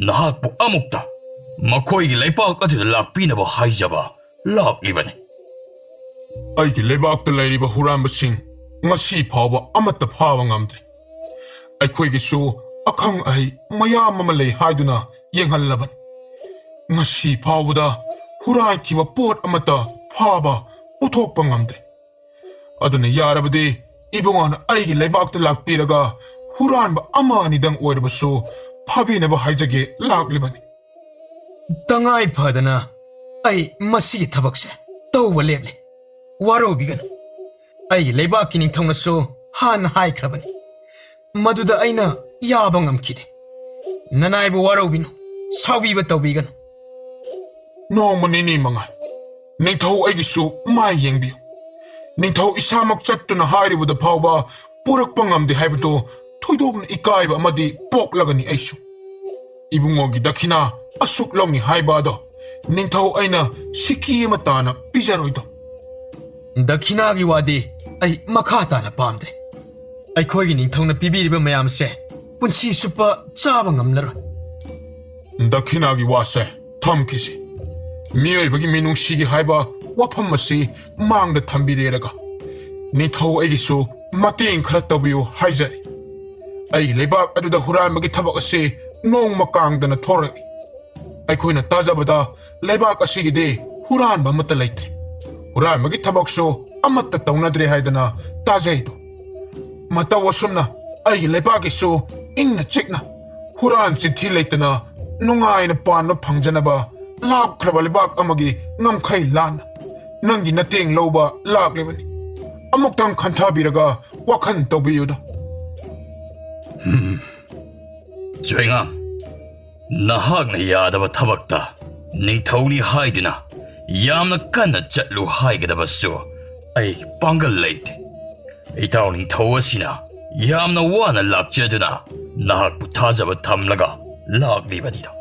ꯅꯍꯥꯛꯄꯨ ꯑꯃꯨꯛꯇ ꯃꯈꯣꯏꯒꯤ ꯂꯩꯕꯥꯛ ꯑꯗꯨꯗ ꯂꯥꯛꯄꯤꯅꯕ ꯍꯥꯏꯖꯕ ꯂꯥꯛꯂꯤꯕꯅꯤ꯫ ꯑꯩꯒꯤ ꯂꯩꯕꯥꯛꯇ ꯂꯩꯔꯤꯕ ꯍꯨꯔꯥꯟꯕꯁꯤꯡ ꯉꯁꯤ ꯐꯥꯎꯕ ꯑꯃꯠꯇ ꯐꯥꯕ ꯉꯝꯗ꯭ꯔꯤ꯫ ꯑꯩꯈꯣꯏꯒꯤꯁꯨ ꯑꯈꯪ ꯑꯍꯩ ꯃꯌꯥꯝ ꯑꯃ ꯂꯩ ꯍꯥꯏꯗꯨꯅ ꯌꯦꯡꯍꯜꯂꯕꯅꯤ꯫ ꯉꯁꯤ ꯐꯥꯎꯕꯗ ꯍꯨꯔꯥꯟꯈꯤꯕ ꯄꯣꯠ ꯑꯃꯠꯇ ꯐꯥꯕ ꯄꯨꯊꯣꯛꯄ ꯉꯝꯗ꯭ꯔꯤ꯫ ꯑꯗꯨꯅ ꯌꯥꯔꯕꯗꯤ ꯏꯕꯨꯡꯉꯣꯅ ꯑꯩꯒꯤ ꯂꯩꯕꯥꯛꯇ ꯂꯥꯛꯄꯤꯔꯒ ꯍꯨꯔꯥꯟꯕ ꯑꯃ ꯑꯅꯤꯗꯪ ꯑꯣꯏꯔꯕꯁꯨ ꯐꯥꯕꯤꯅꯕ ꯍꯥꯏꯖꯒꯦ ꯂꯥꯛꯂꯤꯕꯅꯤ꯫ ꯇꯉꯥꯏ ꯐꯗꯅ ꯑꯩ ꯃꯁꯤꯒꯤ ꯊꯕꯛꯁꯦ ꯇꯧꯕ ꯂꯦꯞꯂꯦ꯫ ꯋꯥꯔꯧꯕꯤꯒꯅꯨ꯫ ꯑꯩꯒꯤ ꯂꯩꯕꯥꯛꯀꯤ ꯅꯤꯡꯊꯧꯅꯁꯨ ꯍꯥꯟꯅ ꯍꯥꯏꯈ꯭ꯔꯕꯅꯤ꯫ ꯃꯗꯨꯗ ꯑꯩꯅ ꯌꯥꯕ ꯉꯝꯈꯤꯗꯦ꯫ ꯅꯅꯥꯏꯕꯨ ꯋꯥꯔꯧꯕꯤꯅꯨ, ꯁꯥꯎꯕꯤꯕ ꯇꯧꯕꯤꯒꯅꯨ꯫ ꯅꯣꯡꯃ ꯅꯤꯅꯤ ꯃꯉꯥꯏ꯫ ꯅꯤꯡꯊꯧ ꯑꯩꯒꯤꯁꯨ ꯃꯥꯏ ꯌꯦꯡꯕꯤꯌꯨ꯫ ꯅꯤꯡꯊꯧ ꯏꯁꯥꯃꯛ ꯆꯠꯇꯨꯅ ꯍꯥꯏꯔꯨꯕꯗ ꯐꯥꯎꯕ ꯄꯨꯔꯛꯄ ꯉꯝꯗꯦ ꯍꯥꯏꯕꯗꯨ ꯊꯣꯏꯗꯣꯛꯅ ꯏꯀꯥꯏꯕ ꯑꯃꯗꯤ ꯄꯣꯛꯂꯒꯅꯤ ꯑꯩꯁꯨ꯫ ꯏꯕꯨꯡꯉꯣꯒꯤ ꯗꯈꯤꯅꯥ ꯑꯁꯨꯛ ꯂꯧꯅꯤ ꯍꯥꯏꯕ ꯑꯗꯣ ꯅꯤꯡꯊꯧ ꯑꯩꯅ ꯁꯤꯀꯤ ꯑꯃ ꯇꯥꯅ ꯄꯤꯖꯔꯣꯏꯗꯣ꯫ ꯗꯈꯤꯅꯥꯒꯤ ꯋꯥꯗꯤ ꯑꯩ ꯃꯈꯥ ꯇꯥꯅ ꯄꯥꯝꯗ꯭ꯔꯦ꯫ ꯑꯩꯈꯣꯏꯒꯤ ꯅꯤꯡꯊꯧꯅ ꯄꯤꯕꯤꯔꯤꯕ ꯃꯌꯥꯝꯁꯦ ꯄꯨꯟꯁꯤ ꯆꯨꯞꯄ ꯆꯥꯕ ꯉꯝꯂꯔꯣꯏ꯫ ꯗꯈꯤꯅꯥꯒꯤ ꯋꯥꯁꯦ ꯊꯝꯈꯤꯁꯤ꯫ ꯃꯤꯑꯣꯏꯕꯒꯤ ꯃꯤꯅꯨꯡꯁꯤꯒꯤ ꯍꯥꯏꯕ ꯋꯥꯐꯝ ꯑꯁꯤ ꯃꯥꯡꯗ ꯊꯝꯕꯤꯔꯦꯔꯒ ꯅꯤꯡꯊꯧ ꯑꯩꯒꯤꯁꯨ ꯃꯇꯦꯡ ꯈꯔ ꯇꯧꯕꯤꯌꯨ ꯍꯥꯏꯖꯔꯤ꯫ ꯑꯩꯒꯤ ꯂꯩꯕꯥꯛ ꯑꯗꯨꯗ ꯍꯨꯔꯥꯟꯕꯒꯤ ꯊꯕꯛ ꯑꯁꯤ ꯅꯣꯡꯃ ꯀꯥꯡꯗꯅ ꯊꯣꯔꯛꯏ꯫ ꯑꯩꯈꯣꯏꯅ ꯇꯥꯖꯕꯗ ꯂꯩꯕꯥꯛ ꯑꯁꯤꯒꯤꯗꯤ ꯍꯨꯔꯥꯟꯕ ꯑꯃꯠꯇ ꯂꯩꯇ꯭ꯔꯦ꯫ ꯍꯨꯔꯥꯟꯕꯒꯤ ꯊꯕꯛꯁꯨ ꯑꯃꯠꯇ ꯇꯧꯅꯗ꯭ꯔꯦ ꯍꯥꯏꯗꯅ ꯇꯥꯖꯩꯗꯣ꯫ ꯃꯇꯧ ꯑꯁꯨꯝꯅ ꯑꯩꯒꯤ ꯂꯩꯕꯥꯛꯀꯤꯁꯨ ꯏꯪꯅ ꯆꯤꯛꯅ ꯍꯨꯔꯥꯟ ꯆꯤꯟꯊꯤ ꯂꯩꯇꯅ ꯅꯨꯡꯉꯥꯏꯅ ꯄꯥꯟꯕ ꯐꯪꯖꯅꯕ ꯂꯥꯞꯈ꯭ꯔꯕ ꯂꯩꯕꯥꯛ ꯑꯃꯒꯤ ꯉꯝꯈꯩ ꯂꯥꯟꯅ ꯅꯪꯒꯤ ꯅꯇꯦꯡ ꯂꯧꯕ ꯂꯥꯛꯂꯤꯕꯅꯤ꯫ ꯑꯃꯨꯛꯇꯪ ꯈꯟꯊꯕꯤꯔꯒ ꯋꯥꯈꯜ ꯇꯧꯕꯤꯌꯨꯗ꯫ ꯆꯣꯏꯉꯥꯝ, ꯅꯍꯥꯛꯅ ꯌꯥꯗꯕ ꯊꯕꯛꯇ ꯅꯤꯡꯊꯧꯅꯤ ꯍꯥꯏꯗꯨꯅ ꯌꯥꯝꯅ ꯀꯟꯅ ꯆꯠꯂꯨ ꯍꯥꯏꯒꯗꯕꯁꯨ ꯑꯩ ꯄꯥꯡꯒꯜ ꯂꯩꯇꯦ꯫ ꯏꯇꯥꯎ ꯅꯤꯡꯊꯧ ꯑꯁꯤꯅ ꯌꯥꯝꯅ ꯋꯥꯅ ꯂꯥꯛꯆꯗꯨꯅ ꯅꯍꯥꯛꯄꯨ ꯊꯥꯖꯕ ꯊꯝꯂꯒ ꯂꯥꯛꯂꯤꯕꯅꯤꯗꯣ꯫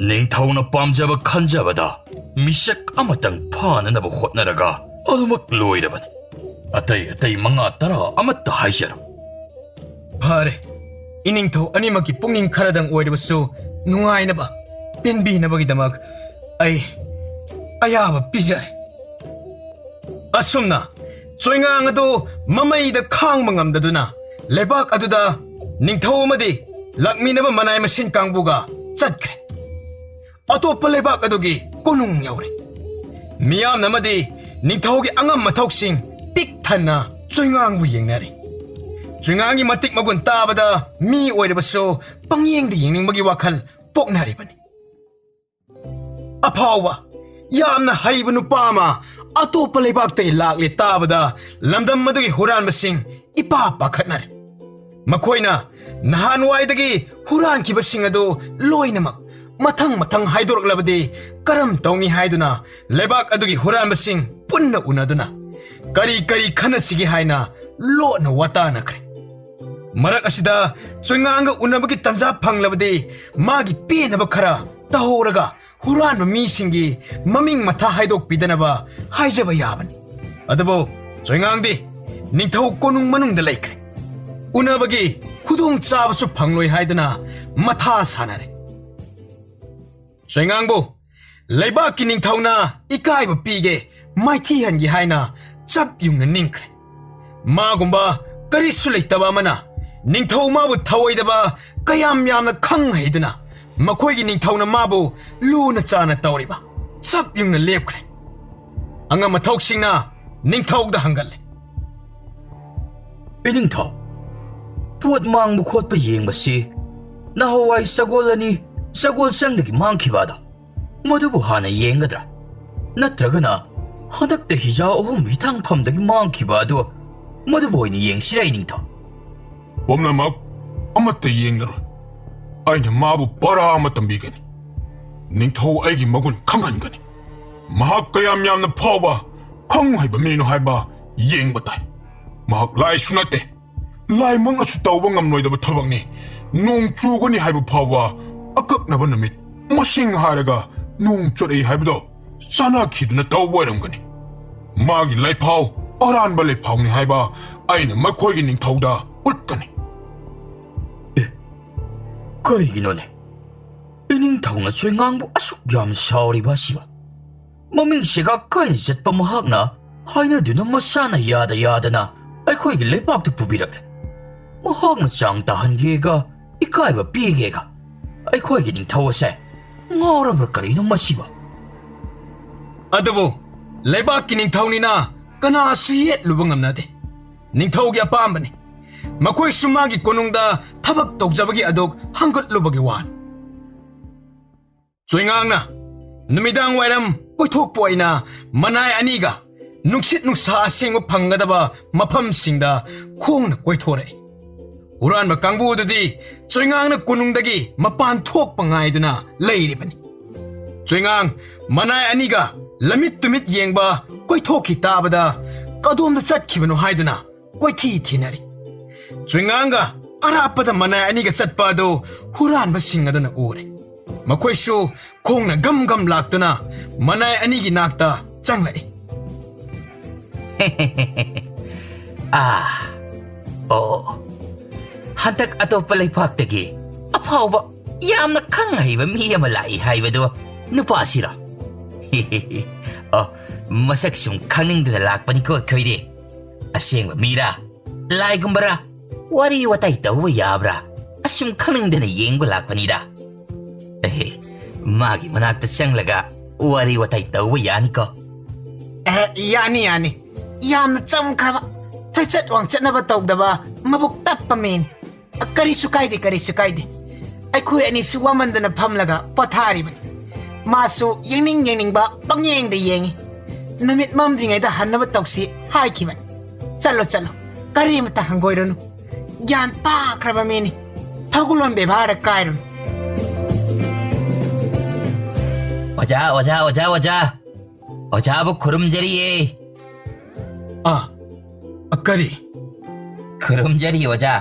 ꯅꯤꯡꯊꯧꯅ ꯄꯥꯝꯖꯕ ꯈꯟꯖꯕꯗ ꯃꯤꯁꯛ ꯑꯃꯇꯪ ꯐꯥꯅꯅꯕ ꯍꯣꯠꯅꯔꯒ ꯑꯗꯨꯃꯛ ꯂꯣꯏꯔꯕꯅꯤ꯫ ꯑꯇꯩ ꯑꯇꯩ ꯃꯉꯥ ꯇꯔꯥ ꯑꯃꯠꯇ ꯍꯥꯏꯖꯔꯣ꯫ ꯐꯔꯦ, ꯏꯅꯤꯡꯊꯧ ꯑꯅꯤꯃꯛꯀꯤ ꯄꯨꯛꯅꯤꯡ ꯈꯔꯗꯪ ꯑꯣꯏꯔꯕꯁꯨ ꯅꯨꯡꯉꯥꯏꯅꯕ ꯄꯦꯟꯕꯤꯅꯕꯒꯤꯗꯃꯛ ꯑꯩ ꯑꯌꯥꯕ ꯄꯤꯖꯔꯦ꯫ ꯑꯁꯨꯝꯅ ꯆꯣꯏꯉꯥꯡ ꯑꯗꯨ ꯃꯃꯩꯗ ꯈꯥꯡꯕ ꯉꯝꯗꯗꯨꯅ ꯂꯩꯕꯥꯛ ꯑꯗꯨꯗ ꯅꯤꯡꯊꯧ ꯑꯃꯗꯤ ꯂꯥꯛꯃꯤꯟꯅꯕ ꯃꯅꯥꯏ ꯃꯁꯤꯟ ꯀꯥꯡꯕꯨꯒ ꯆꯠꯈ꯭ꯔꯦ꯫ ꯑꯇꯣꯞꯄ ꯂꯩꯕꯥꯛ ꯑꯗꯨꯒꯤ ꯀꯣꯅꯨꯡ ꯌꯧꯔꯦ꯫ ꯃꯤꯌꯥꯝꯅ ꯑꯃꯗꯤ ꯅꯤꯡꯊꯧꯒꯤ ꯑꯉꯝ ꯃꯊꯧꯁꯤꯡ ꯄꯤꯛ ꯊꯟꯅ ꯆꯣꯏꯉꯥꯡꯕꯨ ꯌꯦꯡꯅꯔꯤ꯫ ꯆꯣꯏꯉꯥꯡꯒꯤ ꯃꯇꯤꯛ ꯃꯒꯨꯟ ꯇꯥꯕꯗ ꯃꯤ ꯑꯣꯏꯔꯕꯁꯨ ꯄꯪꯌꯦꯡꯗ ꯌꯦꯡꯅꯤꯡꯕꯒꯤ ꯋꯥꯈꯜ ꯄꯣꯛꯅꯔꯤꯕꯅꯤ꯫ ꯑꯐꯥꯎꯕ, ꯌꯥꯝꯅ ꯍꯩꯕ ꯅꯨꯄꯥ ꯑꯃ ꯑꯇꯣꯞꯄ ꯂꯩꯕꯥꯛꯇꯒꯤ ꯂꯥꯛꯂꯦ ꯇꯥꯕꯗ ꯂꯝꯗꯝ ꯑꯗꯨꯒꯤ ꯍꯨꯔꯥꯟꯕꯁꯤꯡ ꯏꯄꯥ ꯄꯥꯈꯠꯅꯔꯦ꯫ ꯃꯈꯣꯏꯅ ꯅꯍꯥꯟꯋꯥꯏꯗꯒꯤ ꯍꯨꯔꯥꯟꯈꯤꯕꯁꯤꯡ ꯑꯗꯨ ꯂꯣꯏꯅꯃꯛ ꯃꯊꯪ ꯃꯊꯪ ꯍꯥꯏꯗꯣꯔꯛꯂꯕꯗꯤ ꯀꯔꯝ ꯇꯧꯅꯤ ꯍꯥꯏꯗꯨꯅ ꯂꯩꯕꯥꯛ ꯑꯗꯨꯒꯤ ꯍꯨꯔꯥꯟꯕꯁꯤꯡ ꯄꯨꯟꯅ ꯎꯅꯗꯨꯅ ꯀꯔꯤ ꯀꯔꯤ ꯈꯟꯅꯁꯤꯒꯦ ꯍꯥꯏꯅ ꯂꯣꯠꯅ ꯋꯥꯇꯥꯅꯈ꯭ꯔꯦ꯫ ꯃꯔꯛ ꯑꯁꯤꯗ ꯆꯣꯏꯉꯥꯡꯒ ꯎꯅꯕꯒꯤ ꯇꯟꯖꯥ ꯐꯪꯂꯕꯗꯤ ꯃꯥꯒꯤ ꯄꯦꯟꯅꯕ ꯈꯔ ꯇꯧꯍꯧꯔꯒ ꯍꯨꯔꯥꯟꯕ ꯃꯤꯁꯤꯡꯒꯤ ꯃꯃꯤꯡ ꯃꯊꯥ ꯍꯥꯏꯗꯣꯛꯄꯤꯗꯅꯕ ꯍꯥꯏꯖꯕ ꯌꯥꯕꯅꯤ꯫ ꯑꯗꯨꯕꯨ ꯆꯣꯏꯉꯥꯡꯗꯤ ꯅꯤꯡꯊꯧ ꯀꯣꯅꯨꯡ ꯃꯅꯨꯡꯗ ꯂꯩꯈ꯭ꯔꯦ꯫ ꯎꯅꯕꯒꯤ ꯈꯨꯗꯣꯡꯆꯥꯕꯁꯨ ꯐꯪꯂꯣꯏ ꯍꯥꯏꯗꯨꯅ ꯃꯊꯥ ꯁꯥꯟꯅꯔꯦ꯫ ꯆꯣꯏꯉꯥꯡꯕꯨ ꯂꯩꯕꯥꯛꯀꯤ ꯅꯤꯡꯊꯧꯅ ꯏꯀꯥꯏꯕ ꯄꯤꯒꯦ, ꯃꯥꯏꯊꯤꯍꯟꯒꯦ ꯍꯥꯏꯅ ꯆꯞ ꯌꯨꯡꯅ ꯅꯤꯡꯈ꯭ꯔꯦ꯫ ꯃꯥꯒꯨꯝꯕ ꯀꯔꯤꯁꯨ ꯂꯩꯇꯕ ꯑꯃꯅ ꯅꯤꯡꯊꯧ ꯃꯥꯕꯨ ꯊꯧꯑꯣꯏꯗꯕ ꯀꯌꯥꯝ ꯌꯥꯝꯅ ꯈꯪ ꯍꯩꯗꯨꯅ ꯃꯈꯣꯏꯒꯤ ꯅꯤꯡꯊꯧꯅ ꯃꯥꯕꯨ ꯂꯨꯅ ꯆꯥꯟꯅ ꯇꯧꯔꯤꯕ ꯆꯞ ꯌꯨꯡꯅ ꯂꯦꯞꯈ꯭ꯔꯦ꯫ ꯑꯉꯝ ꯑꯊꯧꯁꯤꯡꯅ ꯅꯤꯡꯊꯧꯗ ꯍꯪꯒꯠꯂꯦ꯫ ꯏꯅꯤꯡꯊꯧ, ꯄꯣꯠ ꯃꯥꯡꯕ ꯈꯣꯠꯄ ꯌꯦꯡꯕꯁꯤ ꯅꯍꯥꯟꯋꯥꯏ ꯁꯒꯣꯜ ꯑꯅꯤ ꯁꯒꯣꯜ ꯁꯪꯗꯒꯤ ꯃꯥꯡꯈꯤꯕ ꯑꯗꯣ ꯃꯗꯨꯕꯨ ꯍꯥꯟꯅ ꯌꯦꯡꯒꯗ꯭ꯔꯥ? ꯅꯠꯇ꯭ꯔꯒꯅ ꯍꯟꯗꯛꯇ ꯍꯤꯖꯥ ꯑꯍꯨꯝ ꯍꯤꯊꯥꯡꯐꯝꯗꯒꯤ ꯃꯥꯡꯈꯤꯕ ꯑꯗꯨ ꯃꯗꯨꯕꯨ ꯑꯣꯏꯅ ꯌꯦꯡꯁꯤꯔꯥ, ꯏꯅꯤꯡꯊꯧ? ꯄꯨꯝꯅꯃꯛ ꯑꯃꯠꯇ ꯌꯦꯡꯂꯔꯣꯏ꯫ ꯑꯩꯅ ꯃꯥꯕꯨ ꯄꯔꯥ ꯑꯃ ꯇꯝꯕꯤꯒꯅꯤ꯫ ꯅꯤꯡꯊꯧ ꯑꯩꯒꯤ ꯃꯒꯨꯟ ꯈꯪꯍꯟꯒꯅꯤ꯫ ꯃꯍꯥꯛ ꯀꯌꯥꯝ ꯌꯥꯝꯅ ꯐꯥꯎꯕ, ꯈꯪ ꯍꯩꯕ ꯃꯤꯅꯣ ꯍꯥꯏꯕ ꯌꯦꯡꯕ ꯇꯥꯏ꯫ ꯃꯍꯥꯛ ꯂꯥꯏꯁꯨ ꯅꯠꯇꯦ, ꯂꯥꯏꯃꯛꯅꯁꯨ ꯇꯧꯕ ꯉꯝꯂꯣꯏꯗꯕ ꯊꯕꯛꯅꯤ꯫ ꯅꯣꯡ ꯆꯨꯒꯅꯤ ꯍꯥꯏꯕ ꯐꯥꯎꯕ ꯑꯀꯛꯅꯕ ꯅꯨꯃꯤꯠ ꯃꯁꯤꯡ ꯍꯥꯏꯔꯒ ꯅꯣꯡ ꯆꯨꯔꯛꯏ ꯍꯥꯏꯕꯗꯣ ꯆꯥꯟꯅꯈꯤꯗꯨꯅ ꯇꯧꯕ ꯑꯣꯏꯔꯝꯒꯅꯤ꯫ ꯃꯥꯒꯤ ꯂꯩꯐꯥꯎ ꯑꯔꯥꯟꯕ ꯂꯩꯐꯥꯎꯅꯤ ꯍꯥꯏꯕ ꯑꯩꯅ ꯃꯈꯣꯏꯒꯤ ꯅꯤꯡꯊꯧꯗ ꯎꯠꯀꯅꯤ꯫ ꯑꯦ, ꯀꯔꯤꯒꯤꯅꯣꯅꯦ? ꯏꯅꯤꯡꯊꯧꯅ ꯆꯣꯏꯉꯥꯡꯕꯨ ꯑꯁꯨꯛ ꯌꯥꯝꯅ ꯁꯥꯎꯔꯤꯕ ꯑꯁꯤꯕ? ꯃꯃꯤꯡ ꯁꯦꯒꯥꯛ ꯀꯥꯏꯅ ꯆꯠꯄ ꯃꯍꯥꯛꯅ ꯍꯥꯏꯅꯗꯨꯅ ꯃꯁꯥꯅ ꯌꯥꯗ ꯌꯥꯗꯅ ꯑꯩꯈꯣꯏꯒꯤ ꯂꯩꯕꯥꯛꯇ ꯄꯨꯕꯤꯔꯛꯂꯦ꯫ ꯃꯍꯥꯛꯅ ꯆꯥꯡ ꯇꯥꯍꯟꯒꯦꯒ ꯏꯀꯥꯏꯕ ꯄꯤꯒꯦꯒ ꯑꯩꯈꯣꯏꯒꯤ ꯅꯤꯡꯊꯧ ꯑꯁꯦ ꯉꯥꯎꯔꯕ꯭ꯔꯥ ꯀꯔꯤꯅꯣ ꯃꯁꯤꯕꯣ? ꯑꯗꯨꯕꯨ ꯂꯩꯕꯥꯛꯀꯤ ꯅꯤꯡꯊꯧꯅꯤꯅ ꯀꯅꯥꯁꯨ ꯌꯦꯠꯂꯨꯕ ꯉꯝꯅꯗꯦ꯫ ꯅꯤꯡꯊꯧꯒꯤ ꯑꯄꯥꯝꯕꯅꯤ꯫ ꯃꯈꯣꯏꯁꯨ ꯃꯥꯒꯤ ꯀꯣꯅꯨꯡꯗ ꯊꯕꯛ ꯇꯧꯖꯕꯒꯤ ꯑꯗꯨ ꯍꯪꯒꯠꯂꯨꯕꯒꯤ ꯋꯥꯅꯤ꯫ ꯆꯣꯏꯉꯥꯡꯅ ꯅꯨꯃꯤꯗꯥꯡ ꯋꯥꯏꯔꯝ ꯀꯣꯏꯊꯣꯛꯄ ꯑꯣꯏꯅ ꯃꯅꯥꯏ ꯑꯅꯤꯒ ꯅꯨꯡꯁꯤꯠ ꯅꯨꯡꯁꯥ ꯑꯁꯦꯡꯕ ꯐꯪꯒꯗꯕ ꯃꯐꯝꯁꯤꯡꯗ ꯈꯣꯡꯅ ꯀꯣꯏꯊꯣꯔꯛꯏ꯫ ꯍꯨꯔꯥꯟꯕ ꯀꯥꯡꯕꯨ ꯑꯗꯨꯗꯤ ꯆꯣꯏꯉꯥꯡꯅ ꯀꯣꯅꯨꯡꯗꯒꯤ ꯃꯄꯥꯟ ꯊꯣꯛꯄ ꯉꯥꯏꯗꯨꯅ ꯂꯩꯔꯤꯕꯅꯤ꯫ ꯆꯣꯏꯉꯥꯡ ꯃꯅꯥꯏ ꯑꯅꯤꯒ ꯂꯃꯤꯠ ꯇꯨꯃꯤꯠ ꯌꯦꯡꯕ ꯀꯣꯏꯊꯣꯛꯈꯤ ꯇꯥꯕꯗ ꯀꯗꯣꯝꯗ ꯆꯠꯈꯤꯕꯅꯣ ꯍꯥꯏꯗꯨꯅ ꯀꯣꯏꯊꯤ ꯊꯤꯅꯔꯤ꯫ ꯆꯣꯏꯉꯥꯡꯒ ꯑꯔꯥꯞꯄꯗ ꯃꯅꯥꯏ ꯑꯅꯤꯒ ꯆꯠꯄ ꯑꯗꯨ ꯍꯨꯔꯥꯟꯕꯁꯤꯡ ꯑꯗꯨꯅ ꯎꯔꯦ꯫ ꯃꯈꯣꯏꯁꯨ ꯈꯣꯡꯅ ꯒꯝ ꯒꯝ ꯂꯥꯛꯇꯨꯅ ꯃꯅꯥꯏ ꯑꯅꯤꯒꯤ ꯅꯥꯛꯇ ꯆꯪꯂꯛꯏ꯫ ꯑꯥ, ꯑꯣ, ꯍꯟꯗꯛ ꯑꯇꯣꯞꯄ ꯂꯩꯄꯥꯛꯇꯒꯤ ꯑꯐꯥꯎꯕ, ꯌꯥꯝꯅ ꯈꯪ ꯍꯩꯕ ꯃꯤ ꯑꯃ ꯂꯥꯛꯏ ꯍꯥꯏꯕꯗꯣ ꯅꯨꯄꯥꯁꯤꯔꯣ? ꯑꯣ, ꯃꯁꯛ ꯁꯨꯝ ꯈꯪꯅꯤꯡꯗꯨꯅ ꯂꯥꯛꯄꯅꯤꯀꯣ, ꯈꯣꯏꯔꯦ꯫ ꯑꯁꯦꯡꯕ ꯃꯤꯔꯥ? ꯂꯥꯏꯒꯨꯝꯕꯔꯥ? ꯋꯥꯔꯤ ꯋꯥꯇꯥꯏ ꯇꯧꯕ ꯌꯥꯕ꯭ꯔꯥ? ꯑꯁꯨꯝ ꯈꯪꯅꯤꯡꯗꯅ ꯌꯦꯡꯕ ꯂꯥꯛꯄꯅꯤꯗ꯫ ꯑꯦꯍꯦ, ꯃꯥꯒꯤ ꯃꯅꯥꯛꯇ ꯆꯪꯂꯒ ꯋꯥꯔꯤ ꯋꯥꯇꯥꯏ ꯇꯧꯕ ꯌꯥꯅꯤꯀꯣ? ꯑꯦꯍꯦ, ꯌꯥꯅꯤ, ꯌꯥꯅꯤ꯫ ꯌꯥꯝꯅ ꯆꯝꯈ꯭ꯔꯕ, ꯊꯣꯏꯆꯠ ꯋꯥꯡꯆꯠꯅꯕ ꯇꯧꯗꯕ, ꯃꯕꯨꯛ ꯇꯞꯄ ꯃꯤꯅꯤ꯫ ꯀꯔꯤꯁꯨ ꯀꯥꯏꯗꯦ, ꯀꯔꯤꯁꯨ ꯀꯥꯏꯗꯦ꯫ ꯑꯩꯈꯣꯏ ꯑꯅꯤꯁꯨ ꯋꯥꯃꯟꯗꯅ ꯐꯝꯂꯒ ꯄꯣꯊꯥꯔꯤꯕꯅꯤ꯫ ꯃꯥꯁꯨ ꯌꯦꯡꯅꯤꯡ ꯌꯦꯡꯅꯤꯡꯕ ꯄꯪꯌꯦꯡꯗ ꯌꯦꯡꯉꯤ꯫ ꯅꯨꯃꯤꯠ ꯃꯝꯗ꯭ꯔꯤꯉꯩꯗ ꯍꯟꯅꯕ ꯇꯧꯁꯤ ꯍꯥꯏꯈꯤꯕꯅꯤ꯫ ꯆꯠꯂꯣ, ꯆꯠꯂꯣ, ꯀꯔꯤꯃꯇ ꯍꯪꯒꯣꯏꯔꯨꯅꯨ꯫ ꯒ꯭ꯌꯥꯟ ꯇꯥꯈ꯭ꯔꯕ ꯃꯤꯅꯤ꯫ ꯊꯧꯒꯜꯂꯣꯟ ꯕꯦꯕꯥꯔꯗ ꯀꯥꯏꯔꯨꯅꯨ꯫ ꯑꯣꯖꯥ, ꯑꯣꯖꯥ, ꯑꯣꯖꯥ, ꯑꯣꯖꯥ꯫ ꯑꯣꯖꯥꯕꯨ ꯈꯨꯔꯨꯝꯖꯔꯤꯌꯦ꯫ ꯑ, ꯑ, ꯀꯔꯤ? ꯈꯨꯔꯨꯝꯖꯔꯤ ꯑꯣꯖꯥ꯫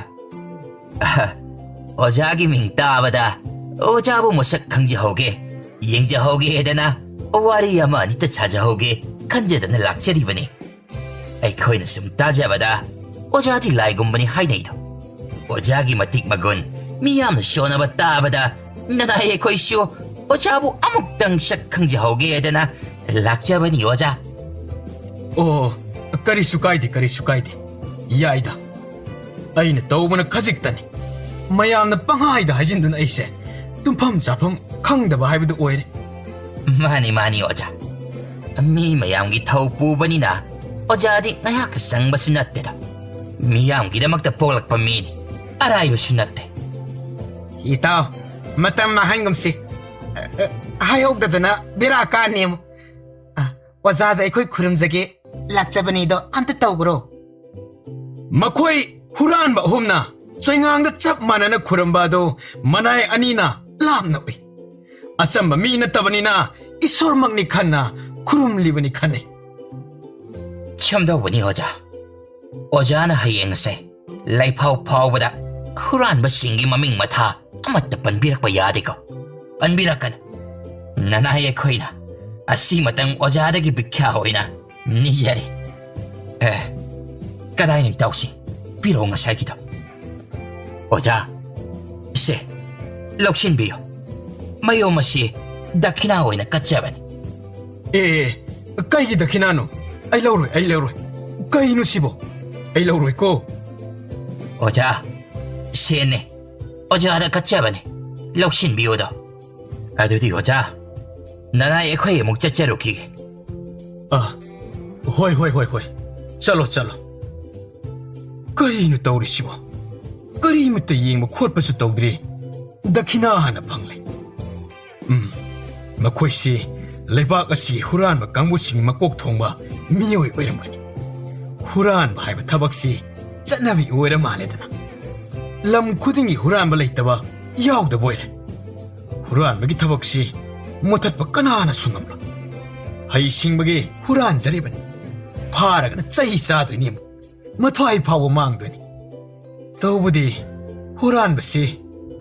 ꯑꯣꯖꯥꯒꯤ ꯃꯤꯡ ꯇꯥꯕꯗ ꯑꯣꯖꯥꯕꯨ ꯃꯁꯛ ꯈꯪꯖꯍꯧꯒꯦ, ꯌꯦꯡꯖꯍꯧꯒꯦꯗꯅ ꯋꯥꯔꯤ ꯑꯃ ꯑꯅꯤꯇ ꯁꯥꯖꯍꯧꯒꯦ ꯈꯟꯖꯗꯅ ꯂꯥꯛꯆꯔꯤꯕꯅꯤ꯫ ꯑꯩꯈꯣꯏꯅ ꯁꯨꯝ ꯇꯥꯖꯕꯗ ꯑꯣꯖꯥꯗꯤ ꯂꯥꯏꯒꯨꯝꯕꯅꯤ ꯍꯥꯏꯅꯩꯗꯣ꯫ ꯑꯣꯖꯥꯒꯤ ꯃꯇꯤꯛ ꯃꯒꯨꯟ ꯃꯤꯌꯥꯝꯅ ꯁꯣꯟꯅꯕ ꯇꯥꯕꯗ ꯅꯅꯥꯏ ꯑꯩꯈꯣꯏꯁꯨ ꯑꯣꯖꯥꯕꯨ ꯑꯃꯨꯛꯇꯪ ꯁꯛ ꯈꯪꯖꯍꯧꯒꯦꯗꯅ ꯂꯥꯛꯆꯕꯅꯤ ꯑꯣꯖꯥ꯫ ꯑꯣ, ꯀꯔꯤꯁꯨ ꯀꯥꯏꯗꯦ, ꯀꯔꯤꯁꯨ ꯀꯥꯏꯗꯦ꯫ ꯌꯥꯏꯗ꯫ ꯑꯩꯅ ꯇꯧꯕꯅ ꯈꯖꯤꯛꯇꯅꯤ꯫ ꯃꯌꯥꯝꯅ ꯄꯪꯍꯥꯏꯗ ꯍꯥꯏꯖꯤꯟꯗꯨꯅ ꯑꯩꯁꯦ ꯇꯨꯝꯐꯝ ꯆꯥꯐꯝ ꯈꯪꯗꯕ ꯍꯥꯏꯕꯗꯨ ꯑꯣꯏꯔꯦ꯫ ꯃꯥꯅꯤ, ꯃꯥꯅꯤ ꯑꯣꯖꯥ꯫ ꯃꯤ ꯃꯌꯥꯝꯒꯤ ꯊꯧ ꯄꯨꯕꯅꯤꯅ ꯑꯣꯖꯥꯗꯤ ꯉꯥꯏꯍꯥꯛꯇ ꯆꯪꯕꯁꯨ ꯅꯠꯇꯦꯗ꯫ ꯃꯤꯌꯥꯝꯒꯤꯗꯃꯛꯇ ꯄꯣꯛꯂꯛꯄ ꯃꯤꯅꯤ, ꯑꯔꯥꯏꯕꯁꯨ ꯅꯠꯇꯦ꯫ ꯏꯇꯥꯎ, ꯃꯇꯝ ꯃꯥꯡꯍꯟꯒꯨꯝꯁꯤ꯫ ꯑ, ꯑ, ꯍꯥꯏꯍꯧꯗꯗꯅ ꯕꯦꯔꯥ ꯀꯥꯅꯦꯃꯨ꯫ ꯑ, ꯑꯣꯖꯥꯗ ꯑꯩꯈꯣꯏ ꯈꯨꯔꯨꯝꯖꯒꯦ ꯂꯥꯛꯆꯕꯅꯤꯗꯣ ꯑꯝꯇ ꯇꯧꯈ꯭ꯔꯣ꯫ ꯃꯈꯣꯏ ꯍꯨꯔꯥꯟꯕ ꯑꯍꯨꯝꯅ ꯆꯩꯉꯥꯡꯗ ꯆꯞ ꯃꯥꯟꯅꯅ ꯈꯨꯔꯨꯝꯕ ꯑꯗꯨ ꯃꯅꯥꯏ ꯑꯅꯤꯅ ꯂꯥꯞꯅ ꯎꯏ꯫ ꯑꯆꯝꯕ ꯃꯤ ꯅꯠꯇꯕꯅꯤꯅ ꯏꯁꯣꯔꯃꯛꯅꯤ ꯈꯟꯅ ꯈꯨꯔꯨꯝꯂꯤꯕꯅꯤ ꯈꯟꯅꯩ꯫ ꯁꯝꯗꯧꯕꯅꯤ ꯑꯣꯖꯥ꯫ ꯑꯣꯖꯥꯅ ꯍꯌꯦꯡꯁꯦ ꯂꯩꯐꯥꯎ ꯐꯥꯎꯕꯗ ꯍꯨꯔꯥꯟꯕꯁꯤꯡꯒꯤ ꯃꯃꯤꯡ ꯃꯊꯥ ꯑꯃꯠꯇ ꯄꯟꯕꯤꯔꯛꯄ ꯌꯥꯗꯦꯀꯣ? ꯄꯟꯕꯤꯔꯛꯀꯅꯨ꯫ ꯅꯅꯥꯏ ꯑꯩꯈꯣꯏꯅ ꯑꯁꯤꯃꯇꯪ ꯑꯣꯖꯥꯗꯒꯤ ꯚꯤꯈ꯭ꯌꯥ ꯑꯣꯏꯅ ꯅꯤꯖꯔꯤ꯫ ꯑꯦ, ꯀꯗꯥꯏꯅꯣ ꯏꯇꯥꯎꯁꯤ? ꯄꯤꯔꯛꯑꯣ ꯉꯁꯥꯏꯒꯤꯗꯣ꯫ ꯑꯣꯖꯥ, ꯁꯦ, ꯂꯧꯁꯤꯟꯕꯤꯌꯨ꯫ ꯃꯌꯣꯝ ꯑꯁꯤ ꯗꯈꯤꯅꯥ ꯑꯣꯏꯅ ꯀꯠꯆꯕꯅꯤ꯫ ꯑꯦ, ꯑꯦ, ꯀꯩꯒꯤ ꯗꯈꯤꯅꯥꯅꯣ? ꯑꯩ ꯂꯧꯔꯣꯏ, ꯑꯩ ꯂꯧꯔꯣꯏ꯫ ꯀꯩꯅꯣ ꯁꯤꯕꯣ? ꯑꯩ ꯂꯧꯔꯣꯏꯀꯣ꯫ ꯑꯣꯖꯥ, ꯁꯦꯟꯅꯦ꯫ ꯑꯣꯖꯥꯗ ꯀꯠꯆꯕꯅꯦ꯫ ꯂꯧꯁꯤꯟꯕꯤꯌꯨꯗꯣ꯫ ꯑꯗꯨꯗꯤ ꯑꯣꯖꯥ, ꯅꯅꯥꯏ ꯑꯩꯈꯣꯏ ꯑꯃꯨꯛ ꯆꯠꯆꯔꯨꯈꯤꯒꯦ꯫ ꯑ, ꯍꯣꯏ, ꯍꯣꯏ, ꯍꯣꯏ, ꯍꯣꯏ꯫ ꯆꯠꯂꯣ, ꯆꯠꯂꯣ꯫ ꯀꯔꯤꯅꯣ ꯇꯧꯔꯤꯁꯤꯕꯣ? ꯀꯔꯤꯃꯠꯇ ꯌꯦꯡꯕ ꯈꯣꯠꯄꯁꯨ ꯇꯧꯗ꯭ꯔꯤ꯫ ꯗꯈꯤꯅꯥ ꯍꯥꯟꯅ ꯐꯪꯂꯦ꯫ ꯎꯝ, ꯃꯈꯣꯏꯁꯤ ꯂꯩꯕꯥꯛ ꯑꯁꯤꯒꯤ ꯍꯨꯔꯥꯟꯕ ꯀꯥꯡꯕꯨꯁꯤꯡꯒꯤ ꯃꯀꯣꯛ ꯊꯣꯡꯕ ꯃꯤꯑꯣꯏ ꯑꯣꯏꯔꯝꯒꯅꯤ꯫ ꯍꯨꯔꯥꯟꯕ ꯍꯥꯏꯕ ꯊꯕꯛꯁꯤ ꯆꯠꯅꯕꯤ ꯑꯣꯏꯔ ꯃꯥꯜꯂꯦꯗꯅ꯫ ꯂꯝ ꯈꯨꯗꯤꯡꯒꯤ ꯍꯨꯔꯥꯟꯕ ꯂꯩꯇꯕ ꯌꯥꯎꯗꯕ ꯑꯣꯏꯔꯦ꯫ ꯍꯨꯔꯥꯟꯕꯒꯤ ꯊꯕꯛꯁꯤ ꯃꯨꯊꯠꯄ ꯀꯅꯥꯅꯁꯨ ꯉꯝꯂꯣꯏ꯫ ꯍꯩꯁꯤꯡꯕꯒꯤ ꯍꯨꯔꯥꯟꯖꯔꯤꯕꯅꯤ꯫ ꯐꯥꯔꯒꯅ ꯆꯩ ꯆꯥꯗꯣꯏꯅꯤ ꯑꯃꯨꯛ꯫ ꯃꯊ꯭ꯋꯥꯏ ꯐꯥꯎꯕ ꯃꯥꯡꯗꯣꯏꯅꯤ꯫ ꯇꯧꯕꯗꯤ ꯍꯨꯔꯥꯟꯕꯁꯤ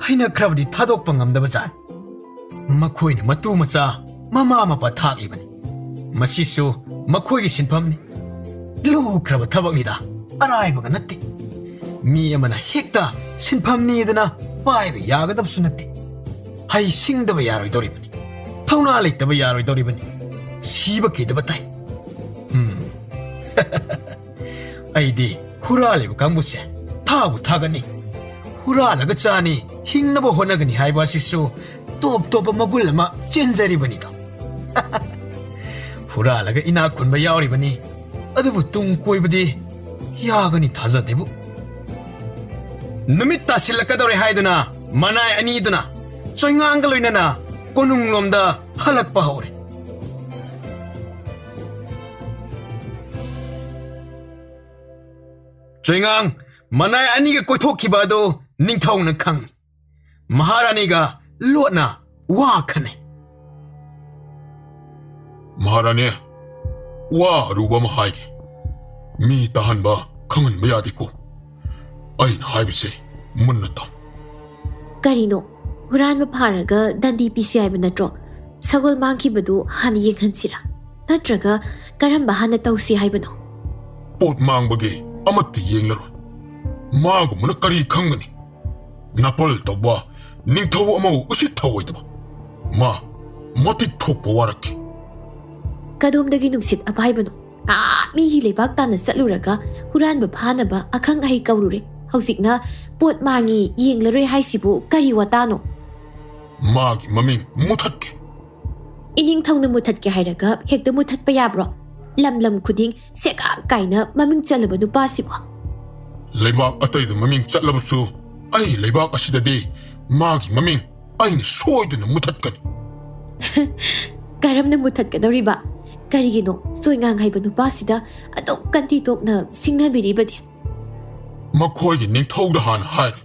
ꯍꯩꯅꯈ꯭ꯔꯕꯗꯤ ꯊꯥꯗꯣꯛꯄ ꯉꯝꯗꯕ ꯖꯥꯠꯅꯤ꯫ ꯃꯈꯣꯏꯅ ꯃꯇꯨ ꯃꯆꯥ ꯃꯃꯥ ꯃꯄꯥ ꯊꯥꯛꯂꯤꯕꯅꯤ꯫ ꯃꯁꯤꯁꯨ ꯃꯈꯣꯏꯒꯤ ꯁꯤꯟꯐꯝꯅꯤ꯫ ꯂꯨꯈ꯭ꯔꯕ ꯊꯕꯛꯅꯤꯗ, ꯑꯔꯥꯏꯕꯒ ꯅꯠꯇꯦ꯫ ꯃꯤ ꯑꯃꯅ ꯍꯦꯛꯇ ꯁꯤꯟꯐꯝꯅꯤꯗꯅ ꯄꯥꯏꯕ ꯌꯥꯒꯗꯕꯁꯨ ꯅꯠꯇꯦ꯫ ꯍꯩ ꯁꯤꯡꯗꯕ ꯌꯥꯔꯣꯏꯗꯧꯔꯤꯕꯅꯤ꯫ ꯊꯧꯅꯥ ꯂꯩꯇꯕ ꯌꯥꯔꯣꯏꯗꯧꯔꯤꯕꯅꯤ꯫ ꯁꯤꯕ ꯀꯤꯗꯕ ꯇꯥꯏ꯫ ꯎꯝ꯫ ꯑꯩꯗꯤ ꯍꯨꯔꯥꯜꯂꯤꯕ ꯀꯥꯡꯕꯨꯁꯦ ꯊꯥꯕꯨ ꯊꯥꯒꯠꯅꯤ꯫ ꯍꯨꯔꯥꯜꯂꯒ ꯆꯥꯅꯤ, ꯍꯤꯡꯅꯕ ꯍꯣꯠꯅꯒꯅꯤ ꯍꯥꯏꯕ ꯑꯁꯤꯁꯨ ꯇꯣꯞ ꯇꯣꯞꯄ ꯃꯒꯨꯟ ꯑꯃ ꯆꯦꯟꯖꯔꯤꯕꯅꯤꯗꯣ꯫ ꯍꯨꯔꯥꯜꯂꯒ ꯏꯅꯥꯛ ꯈꯨꯟꯕ ꯌꯥꯎꯔꯤꯕꯅꯤ꯫ ꯑꯗꯨꯕꯨ ꯇꯨꯡ ꯀꯣꯏꯕꯗꯤ ꯌꯥꯒꯅꯤ ꯊꯥꯖꯗꯦꯕꯨ꯫ ꯅꯨꯃꯤꯠ ꯇꯥꯁꯤꯜꯂꯛꯀꯗꯧꯔꯦ ꯍꯥꯏꯗꯨꯅ ꯃꯅꯥꯏ ꯑꯅꯤꯗꯨꯅ ꯆꯣꯏꯉꯥꯡꯒ ꯂꯣꯏꯅꯅ ꯀꯣꯅꯨꯡꯂꯣꯝꯗ ꯍꯜꯂꯛꯄ ꯍꯧꯔꯦ꯫ ꯆꯣꯏꯉꯥꯡ ꯃꯅꯥꯏ ꯑꯅꯤꯒ ꯀꯣꯏꯊꯣꯛꯈꯤꯕ ꯑꯗꯨ ꯅꯤꯡꯊꯧꯅ ꯈꯪꯏ꯫ ꯃꯍꯥꯔꯥꯅꯤꯒ ꯂꯣꯠꯅ ꯋꯥ ꯈꯟꯅꯩ꯫ ꯃꯍꯥꯔꯥꯅꯤ, ꯋꯥ ꯑꯔꯨꯕ ꯑꯃ ꯍꯥꯏꯒꯦ꯫ ꯃꯤ ꯇꯥꯍꯟꯕ, ꯈꯪꯍꯟꯕ ꯌꯥꯗꯦꯀꯣ꯫ ꯑꯩꯅ ꯍꯥꯏꯕꯁꯦ ꯃꯨꯟꯅ ꯇꯥꯎ꯫ ꯀꯔꯤꯅꯣ? ꯍꯨꯔꯥꯟꯕ ꯐꯥꯔꯒ ꯗꯟꯗꯤ ꯄꯤꯁꯤ ꯍꯥꯏꯕ ꯅꯠꯇ꯭ꯔꯣ? ꯁꯒꯣꯜ ꯃꯥꯡꯈꯤꯕꯗꯨ ꯍꯥꯟꯅ ꯌꯦꯡꯍꯟꯁꯤꯔꯥ? ꯅꯠꯇ꯭ꯔꯒ ꯀꯔꯝꯕ ꯍꯥꯟꯅ ꯇꯧꯁꯤ ꯍꯥꯏꯕꯅꯣ? ꯄꯣꯠ ꯃꯥꯡꯕꯒꯤ ꯑꯃꯠꯇ ꯌꯦꯡꯂꯔꯣꯏ꯫ ꯃꯥꯒꯨꯝꯕꯅ ꯀꯔꯤ ꯈꯪꯒꯅꯤ? ꯅꯥꯄꯜ ꯇꯧꯕ ꯅꯤꯡꯊꯧ ꯑꯃꯕꯨ ꯎꯁꯤꯠ ꯊꯑꯣꯏꯗꯕ꯫ ꯃꯥ ꯃꯇꯤꯛ ꯊꯣꯛꯄ ꯋꯥꯔꯛꯈꯤ꯫ ꯀꯗꯣꯝꯗꯒꯤ ꯅꯨꯡꯁꯤꯠ ꯑꯄꯥꯏꯕꯅꯣ? ꯑꯥ, ꯃꯤꯒꯤ ꯂꯩꯕꯥꯛ ꯇꯥꯟꯅ ꯆꯠꯂꯨꯔꯒ ꯍꯨꯔꯥꯟꯕ ꯐꯥꯅꯕ ꯑꯈꯪ ꯑꯍꯩ ꯀꯧꯔꯨꯔꯦ꯫ ꯍꯧꯖꯤꯛꯅ ꯄꯣꯠ ꯃꯥꯡꯉꯤ, ꯌꯦꯡꯂꯔꯣꯏ ꯍꯥꯏꯁꯤꯕꯨ ꯀꯔꯤ ꯋꯥꯇꯥꯅꯣ? ꯃꯥꯒꯤ ꯃꯃꯤꯡ ꯃꯨꯊꯠꯀꯦ꯫ ꯏꯅꯤꯡꯊꯧꯅ ꯃꯨꯊꯠꯀꯦ ꯍꯥꯏꯔꯒ ꯍꯦꯛꯇ ꯃꯨꯊꯠꯄ ꯌꯥꯕ꯭ꯔꯣ? ꯂꯝ ꯂꯝ ꯈꯨꯗꯤꯡ ꯁꯦꯒꯥꯛ ꯀꯥꯏꯅ ꯃꯃꯤꯡ ꯆꯠꯂꯕ ꯅꯨꯄꯥꯁꯤꯕꯨ꯫ ꯂꯩꯕꯥꯛ ꯑꯇꯩꯗ ꯃꯃꯤꯡ ꯆꯠꯂꯕꯁꯨ ꯑꯩ ꯂꯩꯕꯥꯛ ꯑꯁꯤꯗꯗꯤ ꯃꯥꯒꯤ ꯃꯃꯤꯡ ꯑꯩꯅ ꯁꯣꯏꯗꯅ ꯃꯨꯊꯠꯀꯅꯤ꯫ ꯀꯔꯝꯅ ꯃꯨꯊꯠꯀꯗꯧꯔꯤꯕ? ꯀꯔꯤꯒꯤꯅꯣ ꯆꯣꯏꯉꯥꯡ ꯍꯥꯏꯕ ꯅꯨꯄꯥꯁꯤꯗ ꯑꯗꯨꯛ ꯀꯟꯊꯤ ꯇꯣꯛꯅ ꯁꯤꯡꯅꯕꯤꯔꯤꯕꯗꯤ? ꯃꯈꯣꯏꯒꯤ ꯅꯤꯡꯊꯧꯗ ꯍꯥꯟꯅ ꯍꯥꯏꯔꯦ꯫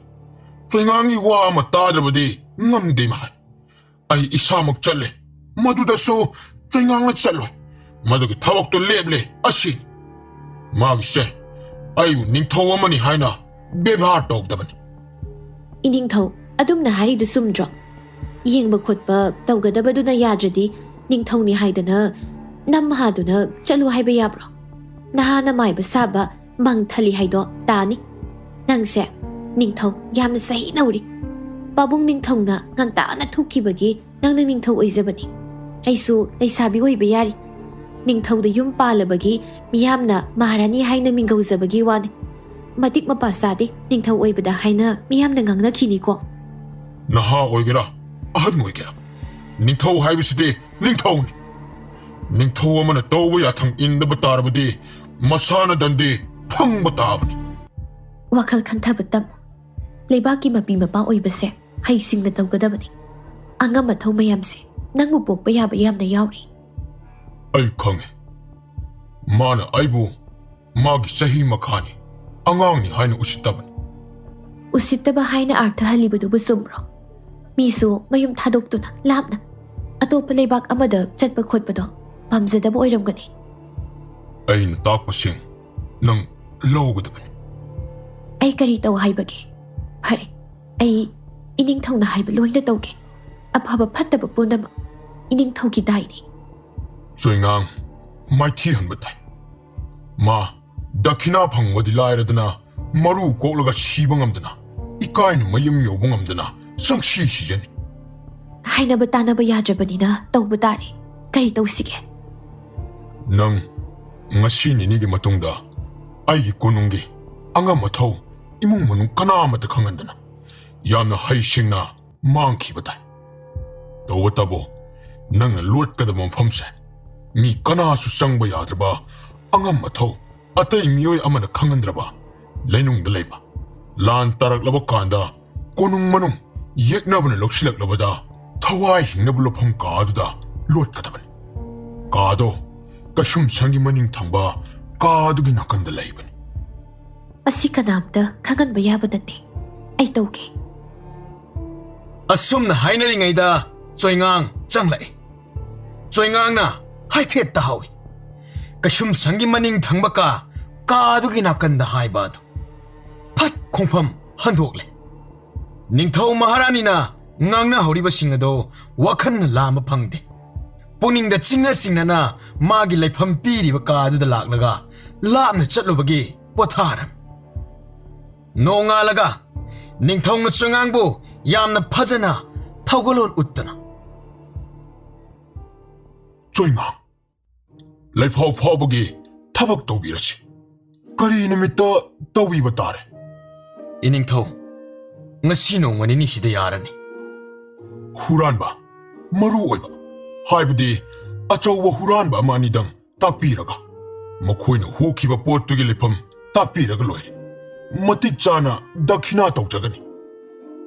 ꯆꯣꯏꯉꯥꯡꯒꯤ ꯋꯥ ꯑꯃ ꯇꯥꯗ꯭ꯔꯕꯗꯤ ꯉꯝꯗꯦ ꯃꯍꯥꯏ꯫ ꯑꯩ ꯏꯁꯥꯃꯛ ꯆꯠꯂꯦ꯫ ꯃꯗꯨꯗꯁꯨ ꯆꯣꯏꯉꯥꯡꯅ ꯆꯠꯂꯣꯏ꯫ ꯃꯗꯨꯒꯤ ꯊꯕꯛꯇꯨ ꯂꯦꯞꯂꯦ ꯑꯁꯤꯅꯤ꯫ ꯃꯥꯒꯤꯁꯦ ꯑꯩꯕꯨ ꯅꯤꯡꯊꯧ ꯑꯃꯅꯤ ꯍꯥꯏꯅ ꯕꯦꯕꯥꯔ ꯇꯧꯗꯕꯅꯤ꯫ ꯏꯅꯤꯡꯊꯧ, ꯑꯗꯨꯝꯅ ꯍꯥꯏꯔꯤꯗꯨ ꯆꯨꯝꯗ꯭ꯔꯣ? ꯌꯦꯡꯕ ꯈꯣꯠꯄ ꯇꯧꯒꯗꯕꯗꯨꯅ ꯌꯥꯗ꯭ꯔꯗꯤ, ꯅꯤꯡꯊꯧꯅꯤ ꯍꯥꯏꯗꯅ ꯅꯝ ꯍꯥꯗꯨꯅ ꯆꯠꯂꯨ ꯍꯥꯏꯕ ꯌꯥꯕ꯭ꯔꯣ? ꯅꯍꯥꯅ ꯃꯥꯏꯕ ꯁꯥꯕ ꯃꯪ ꯊꯜꯂꯤ ꯍꯥꯏꯗꯣ ꯇꯥꯅꯤ꯫ ꯅꯪꯁꯦ, ꯅꯤꯡꯊꯧ, ꯌꯥꯝꯅ ꯆꯍꯤ ꯅꯧꯔꯤ꯫ ꯄꯥꯕꯨꯡ ꯅꯤꯡꯊꯧꯅ ꯉꯟꯇꯥꯅ ꯊꯣꯛꯈꯤꯕꯒꯤ ꯅꯪꯅ ꯅꯤꯡꯊꯧ ꯑꯣꯏꯖꯕꯅꯤ꯫ ꯑꯩꯁꯨ ꯂꯩꯁꯥꯕꯤ ꯑꯣꯏꯕ ꯌꯥꯔꯤ꯫ ꯅꯤꯡꯊꯧꯗ ꯌꯨꯝ ꯄꯥꯜꯂꯕꯒꯤ ꯃꯤꯌꯥꯝꯅ ꯃꯍꯥꯔꯥꯅꯤ ꯍꯥꯏꯅ ꯃꯤꯡꯒꯧꯖꯕꯒꯤ ꯋꯥꯅꯤ꯫ ꯃꯇꯤꯛ ꯃꯄꯥ ꯆꯥꯗꯦ ꯅꯤꯡꯊꯧ ꯑꯣꯏꯕꯗ ꯍꯥꯏꯅ ꯃꯤꯌꯥꯝꯅ ꯉꯥꯡꯅꯈꯤꯅꯤꯀꯣ꯫ ꯅꯍꯥ ꯑꯣꯏꯒꯦꯔꯥ, ꯑꯍꯟ ꯑꯣꯏꯒꯦꯔꯥ, ꯅꯤꯡꯊꯧ ꯍꯥꯏꯕꯁꯤꯗꯤ ꯅꯤꯡꯊꯧꯅꯤ꯫ ꯅꯤꯡꯊꯧ ꯑꯃꯅ ꯇꯧꯕ ꯌꯥꯊꯪ ꯏꯟꯗꯕ ꯇꯥꯔꯕꯗꯤ, ꯃꯁꯥꯅ ꯗꯟꯗꯤ ꯐꯪꯕ ꯇꯥꯕꯅꯤ꯫ ꯋꯥꯈꯜ ꯈꯟꯊꯕ ꯇꯝꯃꯨ꯫ ꯂꯩꯕꯥꯛꯀꯤ ꯃꯄꯤ ꯃꯄꯥ ꯑꯣꯏꯕꯁꯦ ꯍꯩꯁꯤꯡꯅ ꯇꯧꯒꯗꯕꯅꯤ꯫ ꯑꯉꯝ ꯑꯊꯧ ꯃꯌꯥꯝꯁꯦ ꯅꯪꯕꯨ ꯄꯣꯛꯄ ꯌꯥꯕ ꯌꯥꯝꯅ ꯌꯥꯎꯔꯤ꯫ ꯑꯩ ꯈꯪꯉꯦ꯫ ꯃꯥꯅ ꯑꯩꯕꯨ ꯃꯥꯒꯤ ꯆꯍꯤ ꯃꯈꯥꯅꯤ, ꯑꯉꯥꯡꯅꯤ ꯍꯥꯏꯅ ꯎꯁꯤꯠꯇꯕꯅꯤ꯫ ꯎꯁꯤꯠꯇꯕ ꯍꯥꯏꯅ ꯑꯥꯔꯊ ꯍꯜꯂꯤꯕꯗꯨꯕꯨ ꯆꯨꯝꯕ꯭ꯔꯣ? ꯃꯤꯁꯨ ꯃꯌꯨꯝ ꯊꯥꯗꯣꯛꯇꯨꯅ ꯂꯥꯞꯅ ꯑꯇꯣꯞꯄ ꯂꯩꯕꯥꯛ ꯑꯃꯗ ꯆꯠꯄ ꯈꯣꯠꯄꯗꯣ ꯄꯥꯝꯖꯗꯕ ꯑꯣꯏꯔꯝꯒꯅꯤ꯫ ꯑꯩꯅ ꯇꯥꯛꯄꯁꯤꯡ ꯅꯪ ꯂꯧꯒꯗꯕꯅꯤ꯫ ꯑꯩ ꯀꯔꯤ ꯇꯧ ꯍꯥꯏꯕꯒꯦ? ꯐꯔꯦ, ꯑꯩ ꯏꯅꯤꯡꯊꯧꯅ ꯍꯥꯏꯕ ꯂꯣꯏꯅ ꯇꯧꯒꯦ꯫ ꯑꯐꯕ ꯐꯠꯇꯕ ꯄꯨꯝꯅꯃꯛ ꯏꯅꯤꯡꯊꯧꯒꯤ ꯗꯥꯏꯅꯤ꯫ ꯆꯣꯏꯉꯥꯡ ꯃꯥꯏꯊꯤ ꯍꯟꯕ ꯇꯥꯏ꯫ ꯃꯥ ꯗꯈꯤꯅꯥ ꯐꯪꯕꯗꯤ ꯂꯥꯏꯔꯗꯅ, ꯃꯔꯨ ꯀꯣꯛꯂꯒ ꯁꯤꯕ ꯉꯝꯗꯅ, ꯏꯀꯥꯏꯅ ꯃꯌꯨꯝ ꯌꯧꯕ ꯉꯝꯗꯅ ꯆꯪꯁꯤ ꯁꯤꯖꯅꯤ꯫ ꯍꯥꯏꯅꯕ ꯇꯥꯅꯕ ꯌꯥꯗ꯭ꯔꯕꯅꯤꯅ ꯇꯧꯕ ꯇꯥꯔꯦ꯫ ꯀꯔꯤ ꯇꯧꯁꯤꯒꯦ? ꯅꯪ ꯉꯁꯤ ꯅꯤꯅꯤꯒꯤ ꯃꯇꯨꯡꯗ ꯑꯩꯒꯤ ꯀꯣꯅꯨꯡꯒꯤ ꯑꯉꯝ ꯑꯊꯧ, ꯏꯃꯨꯡ ꯃꯅꯨꯡ ꯀꯅꯥ ꯑꯃꯠꯇ ꯈꯪꯍꯟꯗꯅ, ꯌꯥꯝꯅ ꯍꯩꯁꯤꯡꯅ ꯃꯥꯡꯈꯤꯕ ꯇꯥꯏ꯫ ꯇꯧꯕꯇꯕꯨ, ꯅꯪꯅ ꯂꯣꯠꯀꯗꯕ ꯃꯐꯝꯁꯦ ꯃꯤ ꯀꯅꯥꯁꯨ ꯆꯪꯕ ꯌꯥꯗ꯭ꯔꯕ, ꯑꯉꯝ ꯑꯊꯧ ꯑꯇꯩ ꯃꯤꯑꯣꯏ ꯑꯃꯅ ꯈꯪꯍꯟꯗ꯭ꯔꯕ ꯂꯩꯅꯨꯡꯗ ꯂꯩꯕ, ꯂꯥꯟ ꯇꯥꯔꯛꯂꯕ ꯀꯥꯟꯗ ꯀꯣꯅꯨꯡ ꯃꯅꯨꯡ ꯌꯦꯛꯅꯕꯅ ꯂꯧꯁꯤꯜꯂꯛꯂꯕꯗ ꯊꯋꯥꯏ ꯍꯤꯡꯅꯕ ꯂꯧꯐꯝ ꯀꯥꯗꯨꯗ ꯂꯣꯠꯀꯗꯕꯅꯤ꯫ ꯀꯥꯗꯣ ꯀꯩꯁꯨꯝꯁꯪꯒꯤ ꯃꯅꯤꯡ ꯊꯪꯕ ꯀꯥꯗꯨꯒꯤ ꯅꯥꯀꯟꯗ ꯂꯩꯕꯅꯤ꯫ ꯃꯁꯤ ꯀꯅꯥꯝꯇ ꯈꯪꯍꯟꯕ ꯌꯥꯕ ꯅꯠꯇꯦ꯫ ꯑꯩ ꯇꯧꯒꯦ꯫ ꯑꯁꯨꯝꯅ ꯍꯥꯏꯅꯔꯤꯉꯩꯗ ꯆꯣꯏꯉꯥꯡ ꯆꯪꯂꯛꯏ꯫ ꯆꯣꯏꯉꯥꯡꯅ ꯍꯥꯏꯐꯦꯠ ꯇꯥꯍꯧꯏ꯫ ꯀꯩꯁꯨꯝꯁꯪꯒꯤ ꯃꯅꯤꯡ ꯊꯪꯕ ꯀꯥ, ꯀꯥꯗꯨꯒꯤ ꯅꯥꯀꯟꯗ ꯍꯥꯏꯕ ꯑꯗꯨ꯫ ꯐꯠ ꯈꯣꯡꯐꯝ ꯍꯟꯗꯣꯛꯂꯦ꯫ ꯅꯤꯡꯊꯧ ꯃꯍꯥꯔꯥꯅꯤꯅ ꯉꯥꯡꯅꯍꯧꯔꯤꯕꯁꯤꯡ ꯑꯗꯣ ꯋꯥꯈꯜꯅ ꯂꯥꯝꯕ ꯐꯪꯗꯦ꯫ ꯄꯨꯛꯅꯤꯡꯗ ꯆꯤꯡꯅ ꯆꯤꯡꯅꯅ ꯃꯥꯒꯤ ꯂꯩꯐꯝ ꯄꯤꯔꯤꯕ ꯀꯥ ꯑꯗꯨꯗ ꯂꯥꯛꯂꯒ ꯂꯥꯞꯅ ꯆꯠꯂꯨꯕꯒꯤ ꯄꯣꯊꯥꯔꯝꯃꯤ꯫ ꯅꯣꯡꯉꯥꯜꯂꯒ ꯅꯤꯡꯊꯧꯅ ꯆꯣꯏꯉꯥꯡꯕꯨ ꯌꯥꯝꯅ ꯐꯖꯅ ꯊꯧꯒꯜꯂꯣꯟ ꯎꯠꯇꯨꯅ, "ꯆꯣꯏꯉꯥꯡ, ꯂꯩꯐꯥꯎ ꯐꯥꯎꯕꯒꯤ ꯊꯕꯛ ꯇꯧꯕꯤꯔꯁꯤ꯫ ꯀꯔꯤ ꯅꯨꯃꯤꯠꯇ ꯇꯧꯕꯤꯕ ꯇꯥꯔꯦ?" "ꯏꯅꯤꯡꯊꯧ, ꯉꯁꯤ ꯅꯣꯡꯃ ꯅꯤꯅꯤꯁꯤꯗ ꯌꯥꯔꯅꯤ꯫" "ꯍꯨꯔꯥꯟꯕ, ꯃꯔꯨ ꯑꯣꯏꯕ, ꯍꯥꯏꯕꯗꯤ ꯑꯆꯧꯕ ꯍꯨꯔꯥꯟꯕ ꯑꯃ ꯑꯅꯤꯗꯪ ꯇꯥꯛꯄꯤꯔꯒ, ꯃꯈꯣꯏꯅ ꯍꯨꯈꯤꯕ ꯄꯣꯠꯇꯨꯒꯤ ꯂꯩꯐꯝ ꯇꯥꯛꯄꯤꯔꯒ ꯂꯣꯏꯔꯦ꯫ ꯃꯇꯤꯛ ꯆꯥꯅ ꯗꯈꯤꯅꯥ ꯇꯧꯖꯒꯅꯤ꯫"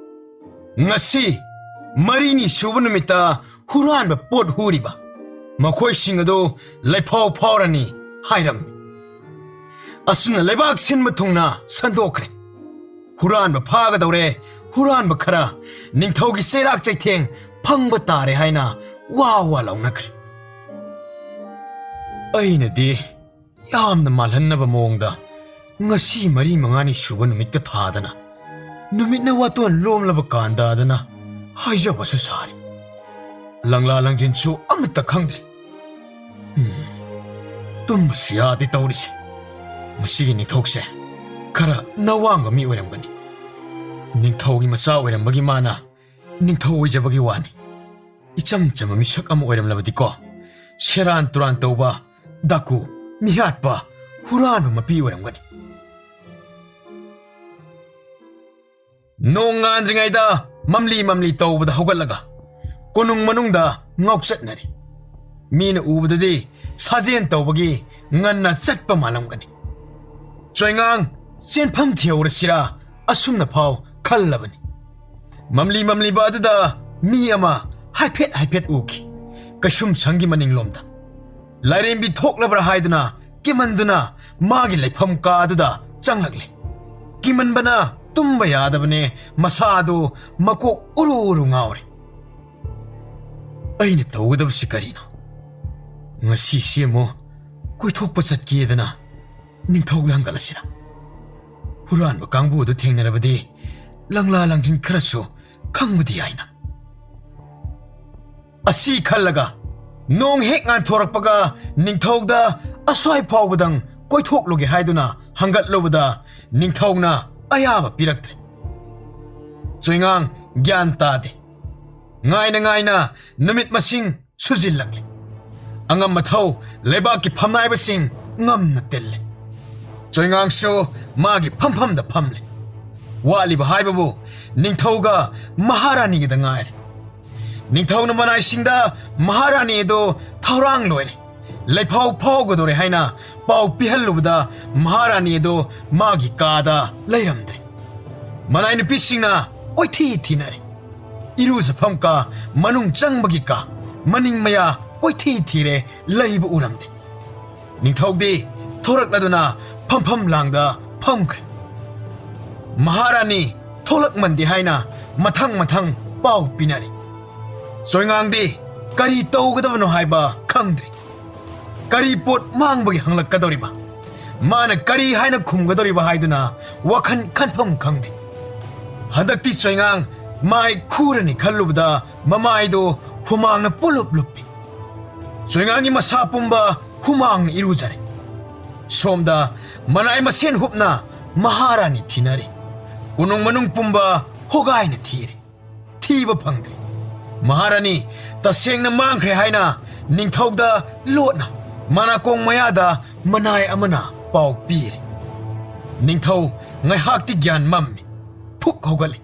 "ꯉꯁꯤ ꯃꯔꯤꯅꯤ ꯁꯨꯕ ꯅꯨꯃꯤꯠꯇ ꯍꯨꯔꯥꯟꯕ ꯄꯣꯠ ꯍꯨꯔꯤꯕ ꯃꯈꯣꯏꯁꯤꯡ ꯑꯗꯨ ꯂꯩꯐꯥꯎ ꯐꯥꯎꯔꯅꯤ" ꯍꯥꯏꯔꯝꯃꯤ꯫ ꯑꯁꯨꯝꯅ ꯂꯩꯕꯥꯛ ꯁꯤꯟꯕ ꯊꯨꯡꯅ ꯁꯟꯗꯣꯛꯈ꯭ꯔꯦ꯫ ꯍꯨꯔꯥꯟꯕ ꯐꯥꯒꯗꯧꯔꯦ, ꯍꯨꯔꯥꯟꯕ ꯈꯔ ꯅꯤꯡꯊꯧꯒꯤ ꯆꯩꯔꯥꯛ ꯆꯩꯊꯦꯡ ꯐꯪꯕ ꯇꯥꯔꯦ ꯍꯥꯏꯅ ꯋꯥ ꯋꯥ ꯂꯥꯎꯅꯈ꯭ꯔꯦ꯫ ꯑꯩꯅꯗꯤ ꯌꯥꯝꯅ ꯃꯥꯜꯍꯟꯅꯕ ꯃꯑꯣꯡꯗ ꯉꯁꯤ ꯃꯔꯤ ꯃꯉꯥꯅꯤ ꯁꯨꯕ ꯅꯨꯃꯤꯠꯀ ꯊꯥꯗꯅ, ꯅꯨꯃꯤꯠꯅ ꯋꯥꯇꯣꯟ ꯂꯣꯝꯂꯕ ꯀꯥꯟꯗ ꯑꯗꯨꯅ ꯍꯥꯏꯖꯕꯁꯨ ꯁꯥꯔꯤ꯫ ꯂꯪꯂꯥ ꯂꯪꯖꯤꯟꯁꯨ ꯑꯃꯠꯇ ꯈꯪꯗ꯭ꯔꯤ꯫ ꯎꯝ, ꯇꯨꯝꯕꯁꯨ ꯌꯥꯗꯦ ꯇꯧꯔꯤꯁꯦ꯫ ꯃꯁꯤꯒꯤ ꯅꯤꯡꯊꯧꯁꯦ ꯈꯔ ꯅꯋꯥꯡꯕ ꯃꯤ ꯑꯣꯏꯔꯝꯒꯅꯤ꯫ ꯅꯤꯡꯊꯧꯒꯤ ꯃꯆꯥ ꯑꯣꯏꯔꯝꯕꯒꯤ ꯃꯥꯅ ꯅꯤꯡꯊꯧ ꯑꯣꯏꯖꯕꯒꯤ ꯋꯥꯅꯤ꯫ ꯏꯆꯝ ꯆꯝꯕ ꯃꯤꯁꯛ ꯑꯃ ꯑꯣꯏꯔꯝꯂꯕꯗꯤꯀꯣ, ꯁꯦꯔꯥꯟ ꯇꯨꯔꯥꯟ ꯇꯧꯕ ꯗꯥꯀꯨ, ꯃꯤꯍꯥꯠꯄ, ꯍꯨꯔꯥꯟꯕ ꯃꯄꯤ ꯑꯣꯏꯔꯝꯒꯅꯤ꯫ ꯅꯣꯡ ꯉꯥꯟꯗ꯭ꯔꯤꯉꯩꯗ ꯃꯝꯂꯤ ꯃꯝꯂꯤ ꯇꯧꯕꯗ ꯍꯧꯒꯠꯂꯒ ꯀꯣꯅꯨꯡ ꯃꯅꯨꯡꯗ ꯉꯥꯎꯆꯠꯅꯔꯤ꯫ ꯃꯤꯅ ꯎꯕꯗꯗꯤ ꯁꯥꯖꯦꯟ ꯇꯧꯕꯒꯤ ꯉꯟꯅ ꯆꯠꯄ ꯃꯥꯜꯂꯝꯒꯅꯤ꯫ ꯆꯣꯏꯉꯥꯡ ꯆꯦꯟꯐꯝ ꯊꯤꯍꯧꯔꯁꯤꯔꯥ ꯑꯁꯨꯝꯅ ꯐꯥꯎ ꯈꯜꯂꯕꯅꯤ꯫ ꯃꯝꯂꯤ ꯃꯝꯂꯤꯕ ꯑꯗꯨꯗ ꯃꯤ ꯑꯃ ꯍꯥꯏꯐꯦꯠ ꯍꯥꯏꯐꯦꯠ ꯎꯈꯤ꯫ ꯀꯩꯁꯨꯝꯁꯪꯒꯤ ꯃꯅꯤꯡꯂꯣꯝꯗ ꯂꯥꯏꯔꯦꯝꯕꯤ ꯊꯣꯛꯂꯕ꯭ꯔꯥ ꯍꯥꯏꯗꯨꯅ ꯀꯤꯃꯟꯗꯨꯅ ꯃꯥꯒꯤ ꯂꯩꯐꯝ ꯀꯥ ꯑꯗꯨꯗ ꯆꯪꯂꯛꯂꯦ꯫ ꯀꯤꯃꯟꯕꯅ ꯇꯨꯝꯕ ꯌꯥꯗꯕꯅꯦ, ꯃꯁꯥ ꯑꯗꯨ ꯃꯀꯣꯛ ꯎꯔꯨ ꯎꯔꯨ ꯉꯥꯎꯔꯦ꯫ ꯑꯩꯅ ꯇꯧꯒꯗꯕꯁꯤ ꯀꯔꯤꯅꯣ? ꯉꯁꯤꯁꯤ ꯑꯃꯨꯛ ꯀꯣꯏꯊꯣꯛꯄ ꯆꯠꯀꯦꯗꯅ ꯅꯤꯡꯊꯧꯗ ꯍꯪꯒꯠꯂꯁꯤꯔ? ꯍꯨꯔꯥꯟꯕ ꯀꯥꯡꯕꯨ ꯑꯗꯨ ꯊꯦꯡꯅꯔꯕꯗꯤ ꯂꯪꯂꯥ ꯂꯪꯖꯤꯟ ꯈꯔꯁꯨ ꯈꯪꯕꯗꯤ ꯌꯥꯏꯅ꯫ ꯑꯁꯤ ꯈꯜꯂꯒ ꯅꯣꯡ ꯍꯦꯛ ꯉꯥꯟꯊꯣꯔꯛꯄꯒ ꯅꯤꯡꯊꯧꯗ ꯑꯁ꯭ꯋꯥꯏ ꯐꯥꯎꯕꯗꯪ ꯀꯣꯏꯊꯣꯛꯂꯨꯒꯦ ꯍꯥꯏꯗꯨꯅ ꯍꯪꯒꯠꯂꯨꯕꯗ ꯅꯤꯡꯊꯧꯅ ꯑꯌꯥꯕ ꯄꯤꯔꯛꯇ꯭ꯔꯦ꯫ ꯆꯣꯏꯉꯥꯡ ꯒ꯭ꯌꯥꯟ ꯇꯥꯗꯦ꯫ ꯉꯥꯏꯅ ꯉꯥꯏꯅ ꯅꯨꯃꯤꯠ ꯃꯁꯤꯡ ꯁꯨꯖꯤꯜꯂꯛꯂꯦ꯫ ꯑꯉꯝ ꯑꯊꯧ ꯂꯩꯕꯥꯛꯀꯤ ꯐꯝꯅꯥꯏꯕꯁꯤꯡ ꯉꯝꯅ ꯇꯤꯜꯂꯦ꯫ ꯆꯣꯏꯉꯥꯡꯁꯨ ꯃꯥꯒꯤ ꯐꯝꯐꯝꯗ ꯐꯝꯂꯦ꯫ ꯋꯥꯠꯂꯤꯕ ꯍꯥꯏꯕꯕꯨ ꯅꯤꯡꯊꯧꯒ ꯃꯍꯥꯔꯥꯅꯤꯒꯗ ꯉꯥꯏꯔꯦ꯫ ꯅꯤꯡꯊꯧꯅ ꯃꯅꯥꯏꯁꯤꯡꯗ ꯃꯍꯥꯔꯥꯅꯤ ꯑꯗꯨ ꯊꯧꯔꯥꯡ ꯂꯣꯏꯔꯦ, ꯂꯩꯐꯥꯎ ꯐꯥꯎꯒꯗꯧꯔꯦ ꯍꯥꯏꯅ ꯄꯥꯎ ꯄꯤꯍꯜꯂꯨꯕꯗ ꯃꯍꯥꯔꯥꯅꯤ ꯑꯗꯨ ꯃꯥꯒꯤ ꯀꯥꯗ ꯂꯩꯔꯝꯗ꯭ꯔꯦ꯫ ꯃꯅꯥꯏ ꯅꯨꯄꯤꯁꯤꯡꯅ ꯀꯣꯏꯊꯤ ꯊꯤꯅꯔꯦ꯫ ꯏꯔꯨꯖꯐꯝ ꯀꯥ, ꯃꯅꯨꯡ ꯆꯪꯕꯒꯤ ꯀꯥ, ꯃꯅꯤꯡ ꯃꯌꯥ ꯀꯣꯏꯊꯤ ꯊꯤꯔꯦ, ꯂꯩꯕ ꯎꯔꯝꯗꯦ꯫ ꯅꯤꯡꯊꯧꯗꯤ ꯊꯣꯔꯛꯂꯗꯨꯅ ꯐꯝꯐꯝ ꯂꯥꯡꯗ ꯐꯝꯈ꯭ꯔꯦ꯫ ꯃꯍꯥꯔꯥꯅꯤ ꯊꯣꯛꯂꯛꯃꯟꯗꯦ ꯍꯥꯏꯅ ꯃꯊꯪ ꯃꯊꯪ ꯄꯥꯎ ꯄꯤꯅꯔꯦ꯫ ꯆꯣꯏꯉꯥꯡꯗꯤ ꯀꯔꯤ ꯇꯧꯒꯗꯕꯅꯣ ꯍꯥꯏꯕ ꯈꯪꯗ꯭ꯔꯦ꯫ ꯀꯔꯤ ꯄꯣꯠ ꯃꯥꯡꯕꯒꯤ ꯍꯪꯂꯛꯀꯗꯧꯔꯤꯕ? ꯃꯥꯅ ꯀꯔꯤ ꯍꯥꯏꯅ ꯈꯨꯝꯒꯗꯧꯔꯤꯕ ꯍꯥꯏꯗꯨꯅ ꯋꯥꯈꯜ ꯈꯟꯐꯝ ꯈꯪꯗꯦ꯫ ꯍꯟꯗꯛꯇꯤ ꯆꯣꯏꯉꯥꯡ ꯃꯥꯏ ꯈꯨꯔꯅꯤ ꯈꯜꯂꯨꯕꯗ ꯃꯃꯥꯏꯗꯣ ꯍꯨꯃꯥꯡꯅ ꯄꯨꯂꯨꯞ ꯂꯨꯞꯄꯤ꯫ ꯆꯣꯏꯉꯥꯡꯒꯤ ꯃꯁꯥ ꯄꯨꯝꯕ ꯍꯨꯃꯥꯡꯅ ꯏꯔꯨꯖꯔꯦ꯫ ꯁꯣꯝꯗ ꯃꯅꯥꯏ ꯃꯁꯦꯟ ꯍꯨꯞꯅ ꯃꯍꯥꯔꯥꯅꯤ ꯊꯤꯅꯔꯤ꯫ ꯀꯣꯅꯨꯡ ꯃꯅꯨꯡ ꯄꯨꯝꯕ ꯍꯣꯒꯥꯏꯅ ꯊꯤꯔꯦ꯫ ꯊꯤꯕ ꯐꯪꯗ꯭ꯔꯦ꯫ ꯃꯍꯥꯔꯥꯅꯤ ꯇꯁꯦꯡꯅ ꯃꯥꯡꯈ꯭ꯔꯦ ꯍꯥꯏꯅ ꯅꯤꯡꯊꯧꯗ ꯂꯣꯠꯅ ꯃꯅꯥꯀꯣꯡ ꯃꯌꯥꯗ ꯃꯅꯥꯏ ꯑꯃꯅ ꯄꯥꯎ ꯄꯤꯔꯦ꯫ ꯅꯤꯡꯊꯧ ꯉꯥꯏꯍꯥꯛꯇꯤ ꯒ꯭ꯌꯥꯟ ꯃꯝꯃꯤ꯫ ꯐꯨꯛ ꯍꯧꯒꯠꯂꯤ꯫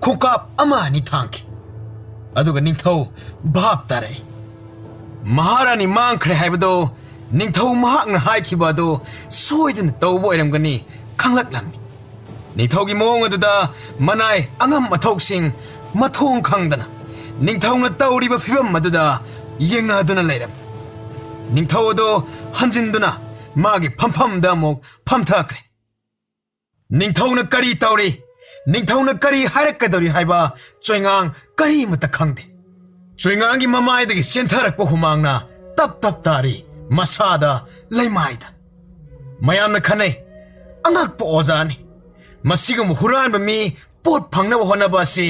ꯈꯣꯡꯀꯥꯞ ꯑꯃ ꯑꯅꯤ ꯊꯥꯡꯈꯤ꯫ ꯑꯗꯨꯒ ꯅꯤꯡꯊꯧ ꯚꯥꯞ ꯇꯥꯔꯛꯏ꯫ ꯃꯍꯥꯔꯥꯅꯤ ꯃꯥꯡꯈ꯭ꯔꯦ ꯍꯥꯏꯕꯗꯣ ꯅꯤꯡꯊꯧ ꯃꯍꯥꯛꯅ ꯍꯥꯏꯈꯤꯕ ꯑꯗꯨ ꯁꯣꯏꯗꯅ ꯇꯧꯕ ꯑꯣꯏꯔꯝꯒꯅꯤ ꯈꯪꯂꯛꯂꯝꯃꯤ꯫ ꯅꯤꯡꯊꯧꯒꯤ ꯃꯑꯣꯡ ꯑꯗꯨꯗ ꯃꯅꯥꯏ ꯑꯉꯝ ꯑꯊꯧꯁꯤꯡ ꯃꯊꯣꯡ ꯈꯪꯗꯅ ꯅꯤꯡꯊꯧꯅ ꯇꯧꯔꯤꯕ ꯐꯤꯕꯝ ꯑꯗꯨꯗ ꯌꯦꯡꯅꯗꯨꯅ ꯂꯩꯔꯝꯃꯤ꯫ ꯅꯤꯡꯊꯧ ꯑꯗꯨ ꯍꯟꯖꯤꯟꯗꯨꯅ ꯃꯥꯒꯤ ꯐꯝꯐꯝꯗ ꯑꯃꯨꯛ ꯐꯝꯊꯈ꯭ꯔꯦ꯫ ꯅꯤꯡꯊꯧꯅ ꯀꯔꯤ ꯇꯧꯔꯤ, ꯅꯤꯡꯊꯧꯅ ꯀꯔꯤ ꯍꯥꯏꯔꯛꯀꯗꯧꯔꯤ ꯍꯥꯏꯕ ꯆꯣꯏꯉꯥꯡ ꯀꯔꯤꯃꯠꯇ ꯈꯪꯗꯦ꯫ ꯆꯣꯏꯉꯥꯡꯒꯤ ꯃꯃꯥꯏꯗꯒꯤ ꯆꯦꯟꯊꯔꯛꯄ ꯍꯨꯃꯥꯡꯅ ꯇꯞ ꯇꯞ ꯇꯥꯔꯤ ꯃꯁꯥꯗ, ꯂꯩꯃꯥꯏꯗ꯫ ꯃꯌꯥꯝꯅ ꯈꯟꯅꯩ, "ꯑꯉꯛꯄ ꯑꯣꯖꯥꯅꯤ, ꯃꯁꯤꯒꯨꯝꯕ ꯍꯨꯔꯥꯟꯕ ꯃꯤ ꯄꯣꯠ ꯐꯪꯅꯕ ꯍꯣꯠꯅꯕ ꯑꯁꯤ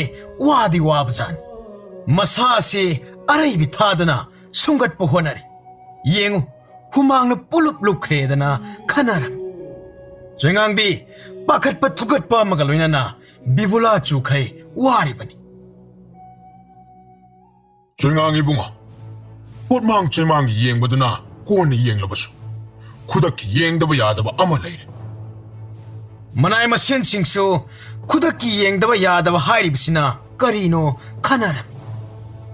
ꯋꯥꯗꯤ ꯋꯥꯕꯖꯥꯠꯅꯤ꯫ ꯃꯁꯥ ꯑꯁꯤ ꯑꯔꯩꯕꯤ ꯊꯥꯗꯨꯅ ꯁꯨꯝꯒꯠꯄ ꯍꯣꯠꯅꯔꯤ꯫ ꯌꯦꯡꯉꯨ, ꯍꯨꯃꯥꯡꯅ ꯄꯨꯂꯨꯞ ꯂꯨꯞꯈ꯭ꯔꯦꯗꯅ ꯈꯟꯅꯔꯝꯃꯤ꯫ ꯆꯣꯏꯉꯥꯡꯗꯤ ꯄꯥꯈꯠꯄ ꯊꯨꯀꯠꯄ ꯑꯃꯒ ꯂꯣꯏꯅꯅ ꯕꯤꯕꯨꯂꯥ ꯆꯨꯈꯩ ꯋꯥꯔꯤꯕꯅꯤ꯫ ꯆꯣꯏꯉꯥꯡ ꯏꯕꯨꯡꯉꯣ, ꯄꯣꯠꯃꯥꯡ ꯆꯣꯏꯃꯥꯡ ꯌꯦꯡꯕꯗꯨꯅ ꯀꯣꯟꯅ ꯌꯦꯡꯂꯕꯁꯨ, ꯈꯨꯗꯛꯀꯤ ꯌꯦꯡꯗꯕ ꯌꯥꯗꯕ ꯑꯃ ꯂꯩꯔꯦ꯫ ꯃꯅꯥꯏ ꯃꯁꯦꯟꯁꯤꯡꯁꯨ ꯈꯨꯗꯛꯀꯤ ꯌꯦꯡꯗꯕ ꯌꯥꯗꯕ ꯍꯥꯏꯔꯤꯕꯁꯤꯅ ꯀꯔꯤꯅꯣ ꯈꯟꯅꯔꯝꯃꯤ꯫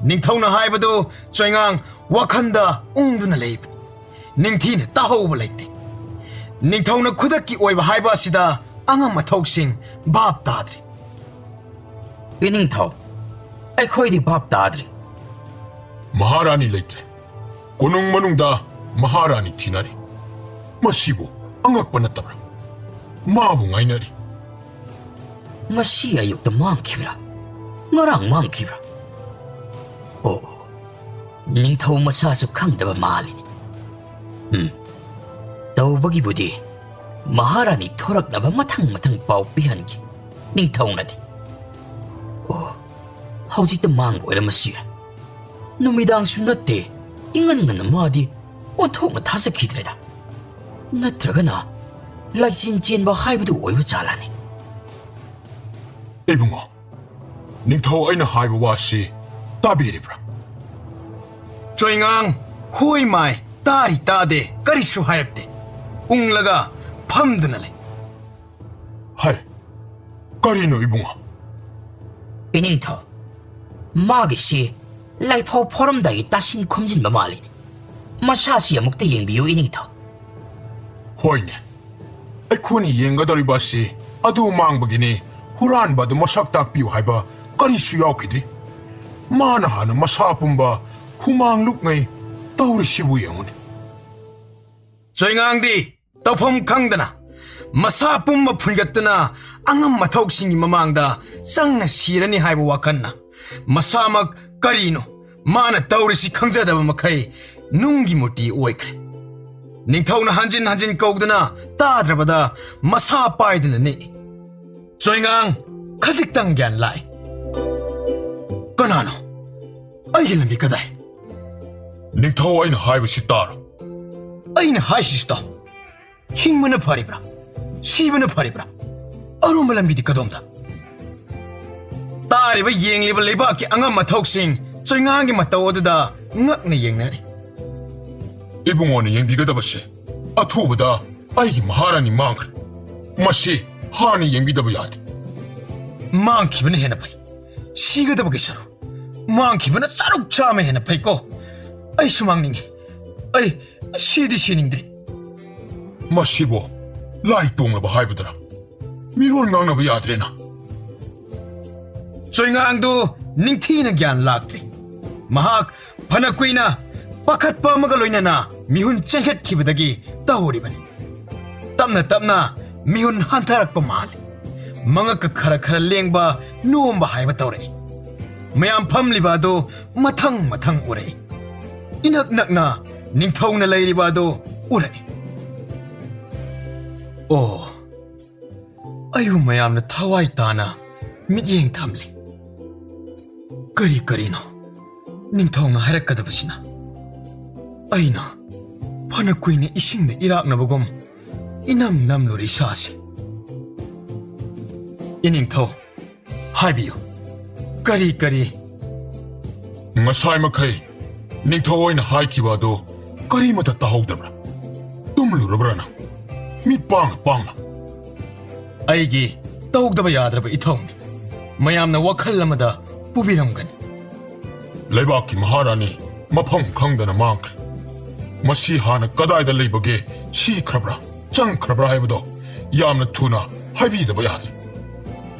ꯅꯤꯡꯊꯧꯅ ꯍꯥꯏꯕꯗꯨ ꯆꯣꯏꯉꯥꯡ ꯋꯥꯈꯜꯗ ꯎꯪꯗꯨꯅ ꯂꯩꯕꯅꯤ꯫ ꯅꯤꯡꯊꯤꯅ ꯇꯥꯍꯧꯕ ꯂꯩꯇꯦ꯫ ꯅꯤꯡꯊꯧꯅ ꯈꯨꯗꯛꯀꯤ ꯑꯣꯏꯕ ꯍꯥꯏꯕ ꯑꯁꯤꯗ ꯑꯉꯝ ꯑꯊꯧꯁꯤꯡ ꯚꯥꯞ ꯇꯥꯗ꯭ꯔꯤ꯫ ꯏꯅꯤꯡꯊꯧ, ꯑꯩꯈꯣꯏꯗꯤ ꯚꯥꯞ ꯇꯥꯗ꯭ꯔꯤ꯫ ꯃꯍꯥꯔꯥꯅꯤ ꯂꯩꯇ꯭ꯔꯦ꯫ ꯀꯣꯅꯨꯡ ꯃꯅꯨꯡꯗ ꯃꯍꯥꯔꯥꯅꯤ ꯊꯤꯅꯔꯤ꯫ ꯃꯁꯤꯕꯨ ꯑꯉꯛꯄ ꯅꯠꯇꯕ꯭ꯔꯥ? ꯃꯥꯕꯨ ꯉꯥꯏꯅꯔꯤ꯫ ꯉꯁꯤ ꯑꯌꯨꯛꯇ ꯃꯥꯡꯈꯤꯕ꯭ꯔꯥ? ꯉꯔꯥꯡ ꯃꯥꯡꯈꯤꯕ꯭ꯔꯥ? ꯑꯣ, ꯑꯣ, ꯅꯤꯡꯊꯧ ꯃꯁꯥꯁꯨ ꯈꯪꯗꯕ ꯃꯥꯜꯂꯤꯅꯤ꯫ ꯎꯝ, ꯇꯧꯕꯒꯤꯕꯨꯗꯤ ꯃꯍꯥꯔꯥꯅꯤ ꯊꯣꯔꯛꯅꯕ ꯃꯊꯪ ꯃꯊꯪ ꯄꯥꯎ ꯄꯤꯍꯟꯈꯤ ꯅꯤꯡꯊꯧꯅꯗꯤ꯫ ꯑꯣ, ꯍꯧꯖꯤꯛꯇ ꯃꯥꯡꯕ ꯑꯣꯏꯔꯝꯃꯁꯨ ꯌꯥꯏ꯫ ꯅꯨꯃꯤꯗꯥꯡꯁꯨ ꯅꯠꯇꯦ, ꯏꯉꯟ ꯉꯟꯅ ꯃꯥꯗꯤ ꯑꯣꯟꯊꯣꯛꯅ ꯊꯥꯖꯈꯤꯗ꯭ꯔꯦꯗ꯫ ꯅꯠꯇ꯭ꯔꯒꯅ ꯂꯥꯏꯆꯦꯟ ꯆꯦꯟꯕ ꯍꯥꯏꯕꯗꯨ ꯑꯣꯏꯕ ꯖꯥꯠꯂꯥꯅꯤ? ꯏꯕꯨꯡꯉꯣ, ꯅꯤꯡꯊꯧ ꯑꯩꯅ ꯍꯥꯏꯕ ꯋꯥꯁꯤ ꯇꯥꯕꯤꯔꯤꯕ꯭ꯔꯥ? ꯆꯣꯏꯉꯥꯡ, ꯍꯣꯏ ꯃꯥꯏ, ꯇꯥꯔꯤ ꯇꯥꯗꯦ, ꯀꯔꯤꯁꯨ ꯍꯥꯏꯔꯛꯇꯦ꯫ ꯎꯪꯂꯒ ꯐꯝꯗꯨꯅ ꯂꯩ꯫ ꯍꯥꯏ, ꯀꯔꯤꯅꯣ ꯏꯕꯨꯡꯉꯣ? ꯏꯅꯤꯡꯊꯧ, ꯃꯥꯒꯤꯁꯤ ꯂꯥꯏꯐꯥꯎ ꯐꯥꯎꯔꯝꯗꯥꯏꯒꯤ ꯇꯥꯁꯤꯟ ꯈꯣꯝꯖꯤꯟꯕ ꯃꯥꯜꯂꯤꯅꯦ꯫ ꯃꯁꯥꯁꯤ ꯑꯃꯨꯛꯇ ꯌꯦꯡꯕꯤꯌꯨ ꯏꯅꯤꯡꯊꯧ꯫ ꯍꯣꯏꯅꯦ, ꯑꯩꯈꯣꯏꯅ ꯌꯦꯡꯒꯗꯧꯔꯤꯕ ꯑꯁꯤ ꯑꯗꯨ ꯃꯥꯡꯕꯒꯤꯅꯤ, ꯍꯨꯔꯥꯟꯕ ꯑꯗꯨ ꯃꯁꯛ ꯇꯥꯛꯄꯤꯌꯨ ꯍꯥꯏꯕ ꯀꯔꯤꯁꯨ ꯌꯥꯎꯈꯤꯗꯦ꯫ ꯃꯥꯅ ꯍꯥꯟꯅ ꯃꯁꯥ ꯄꯨꯝꯕ ꯍꯨꯃꯥꯡ ꯂꯨꯞꯉꯩ ꯇꯧꯔꯤꯁꯤꯕꯨ ꯌꯦꯡꯉꯨꯅꯦ꯫ ꯆꯣꯏꯉꯥꯡꯗꯤ ꯇꯧꯐꯝ ꯈꯪꯗꯅ ꯃꯁꯥ ꯄꯨꯝꯕ ꯐꯨꯟꯒꯠꯇꯨꯅ ꯑꯉꯝ ꯑꯊꯧꯁꯤꯡꯒꯤ ꯃꯃꯥꯡꯗ ꯆꯪꯅ ꯁꯤꯔꯅꯤ ꯍꯥꯏꯕ ꯋꯥꯈꯜꯅ ꯃꯁꯥꯃꯛ ꯀꯔꯤꯅꯣ ꯃꯥꯅ ꯇꯧꯔꯤꯁꯤ ꯈꯪꯖꯗꯕ ꯃꯈꯩ ꯅꯨꯡꯒꯤ ꯃꯨꯔꯇꯤ ꯑꯣꯏꯈ꯭ꯔꯦ꯫ ꯅꯤꯡꯊꯧꯅ ꯍꯟꯖꯤꯟ ꯍꯟꯖꯤꯟ ꯀꯧꯗꯨꯅ ꯇꯥꯗ꯭ꯔꯕꯗ ꯃꯁꯥ ꯄꯥꯏꯗꯨꯅ ꯅꯤꯛꯏ꯫ ꯆꯣꯏꯉꯥꯡ, ꯈꯖꯤꯛꯇꯪ ꯒ꯭ꯌꯥꯟ ꯂꯥꯛꯏ꯫ ꯀꯅꯥꯅꯣ? ꯑꯩꯒꯤ ꯂꯝꯕꯤ ꯀꯗꯥꯏ? ꯅꯤꯡꯊꯧ, ꯑꯩꯅ ꯍꯥꯏꯕꯁꯤ ꯇꯥꯔꯣ꯫ ꯑꯩꯅ ꯍꯥꯏꯁꯤꯁꯨ ꯇꯥꯎ꯫ ꯍꯤꯡꯕꯅ ꯐꯔꯤꯕ꯭ꯔꯥ? ꯁꯤꯕꯅ ꯐꯔꯤꯕ꯭ꯔꯥ? ꯑꯔꯨꯝꯕ ꯂꯝꯕꯤꯗꯤ ꯀꯗꯣꯝꯗ? ꯇꯥꯔꯤꯕ ꯌꯦꯡꯂꯤꯕ ꯂꯩꯕꯥꯛꯀꯤ ꯑꯉꯝ ꯑꯊꯧꯁꯤꯡ ꯆꯣꯏꯉꯥꯡꯒꯤ ꯃꯇꯧ ꯑꯗꯨꯗ ꯉꯛꯅ ꯌꯦꯡꯅꯔꯤ꯫ ꯏꯕꯨꯡꯉꯣꯅ ꯌꯦꯡꯕꯤꯒꯗꯕꯁꯦ ꯑꯊꯨꯕꯗ ꯑꯩꯒꯤ ꯃꯍꯥꯔꯥꯅꯤ ꯃꯥꯡꯈ꯭ꯔꯦ꯫ ꯃꯁꯤ ꯍꯥꯟꯅ ꯌꯦꯡꯕꯤꯗꯕ ꯌꯥꯗꯦ꯫ ꯃꯥꯡꯈꯤꯕꯅ ꯍꯦꯟꯅ ꯐꯩ꯫ ꯁꯤꯒꯗꯕꯒꯤ ꯁꯔꯨꯛ꯫ ꯃꯥꯡꯈꯤꯕꯅ ꯆꯥꯔꯨꯛ ꯆꯥꯝꯃ ꯍꯦꯟꯅ ꯐꯩꯀꯣ꯫ ꯑꯩꯁꯨ ꯃꯥꯡꯅꯤꯡꯉꯤ꯫ ꯑꯩ ꯁꯤꯗꯤ ꯁꯤꯅꯤꯡꯗ꯭ꯔꯤ꯫ ꯃꯁꯤꯕꯨ ꯂꯥꯏ ꯇꯣꯡꯂꯕ ꯍꯥꯏꯕꯗꯨꯔꯥ? ꯃꯤꯔꯣꯟ ꯉꯥꯡꯅꯕ ꯌꯥꯗ꯭ꯔꯦꯅ꯫ ꯆꯣꯏꯉꯥꯡꯗꯨ ꯅꯤꯡꯊꯤꯅ ꯒ꯭ꯌꯥꯟ ꯂꯥꯛꯇ꯭ꯔꯤ꯫ ꯃꯍꯥꯛ ꯐꯅ ꯀꯨꯏꯅ ꯄꯥꯈꯠꯄ ꯑꯃꯒ ꯂꯣꯏꯅꯅ ꯃꯤꯍꯨꯟ ꯆꯦꯟꯈꯠꯈꯤꯕꯗꯒꯤ ꯇꯧꯔꯤꯕꯅꯤ꯫ ꯇꯞꯅ ꯇꯞꯅ ꯃꯤꯍꯨꯟ ꯍꯟꯊꯔꯛꯄ ꯃꯥꯜꯂꯤ꯫ ꯃꯉꯛꯀ ꯈꯔ ꯈꯔ ꯂꯦꯡꯕ, ꯅꯣꯝꯕ ꯍꯥꯏꯕ ꯇꯧꯔꯛꯏ꯫ ꯃꯌꯥꯝ ꯐꯝꯂꯤꯕ ꯑꯗꯨ ꯃꯊꯪ ꯃꯊꯪ ꯎꯔꯛꯏ꯫ ꯏꯅꯛ ꯅꯛꯅ ꯅꯤꯡꯊꯧꯅ ꯂꯩꯔꯤꯕ ꯑꯗꯨ ꯎꯔꯛꯏ꯫ ꯑꯣ, ꯑꯩꯕꯨ ꯃꯌꯥꯝꯅ ꯊꯋꯥꯏ ꯇꯥꯅ ꯃꯤꯠꯌꯦꯡ ꯊꯝꯂꯤ꯫ ꯀꯔꯤ ꯀꯔꯤꯅꯣ ꯅꯤꯡꯊꯧꯅ ꯍꯥꯏꯔꯛꯀꯗꯕꯁꯤꯅ? ꯑꯩꯅ ꯐꯅ ꯀꯨꯏꯅ ꯏꯁꯤꯡꯗ ꯏꯔꯥꯛꯅꯕꯒꯨꯝ ꯏꯅꯝ ꯅꯝꯂꯨꯔꯦ ꯏꯁꯥꯁꯦ꯫ ꯏꯅꯤꯡꯊꯧ, ꯍꯥꯏꯕꯤꯌꯨ, ꯀꯔꯤ ꯀꯔꯤ? ꯉꯁꯥꯏ ꯃꯈꯩ ꯅꯤꯡꯊꯧ ꯍꯣꯏꯅ ꯍꯥꯏꯈꯤꯕ ꯑꯗꯨ ꯀꯔꯤꯃꯠꯇ ꯇꯥꯍꯧꯗꯕ꯭ꯔꯥ? ꯇꯨꯝꯂꯨꯔꯕ꯭ꯔꯥ ꯅꯪ? ꯃꯤꯠ ꯄꯥꯡꯅ ꯄꯥꯡꯅ꯫ ꯑꯩꯒꯤ ꯇꯧꯗꯕ ꯌꯥꯗ꯭ꯔꯕ ꯏꯊꯧꯅꯤ꯫ ꯃꯌꯥꯝꯅ ꯋꯥꯈꯜ ꯑꯃꯗ ꯄꯨꯕꯤꯔꯝꯒꯅꯤ꯫ ꯂꯩꯕꯥꯛꯀꯤ ꯃꯍꯥꯔꯥꯅꯤ ꯃꯐꯝ ꯈꯪꯗꯅ ꯃꯥꯡꯈ꯭ꯔꯦ꯫ ꯃꯁꯤ ꯍꯥꯟꯅ ꯀꯗꯥꯏꯗ ꯂꯩꯕꯒꯦ, ꯁꯤꯈ꯭ꯔꯕ꯭ꯔꯥ, ꯆꯪꯈ꯭ꯔꯕ꯭ꯔꯥ ꯍꯥꯏꯕꯗꯣ ꯌꯥꯝꯅ ꯊꯨꯅ ꯍꯥꯏꯕꯤꯗꯕ ꯌꯥꯗ꯭ꯔꯦ꯫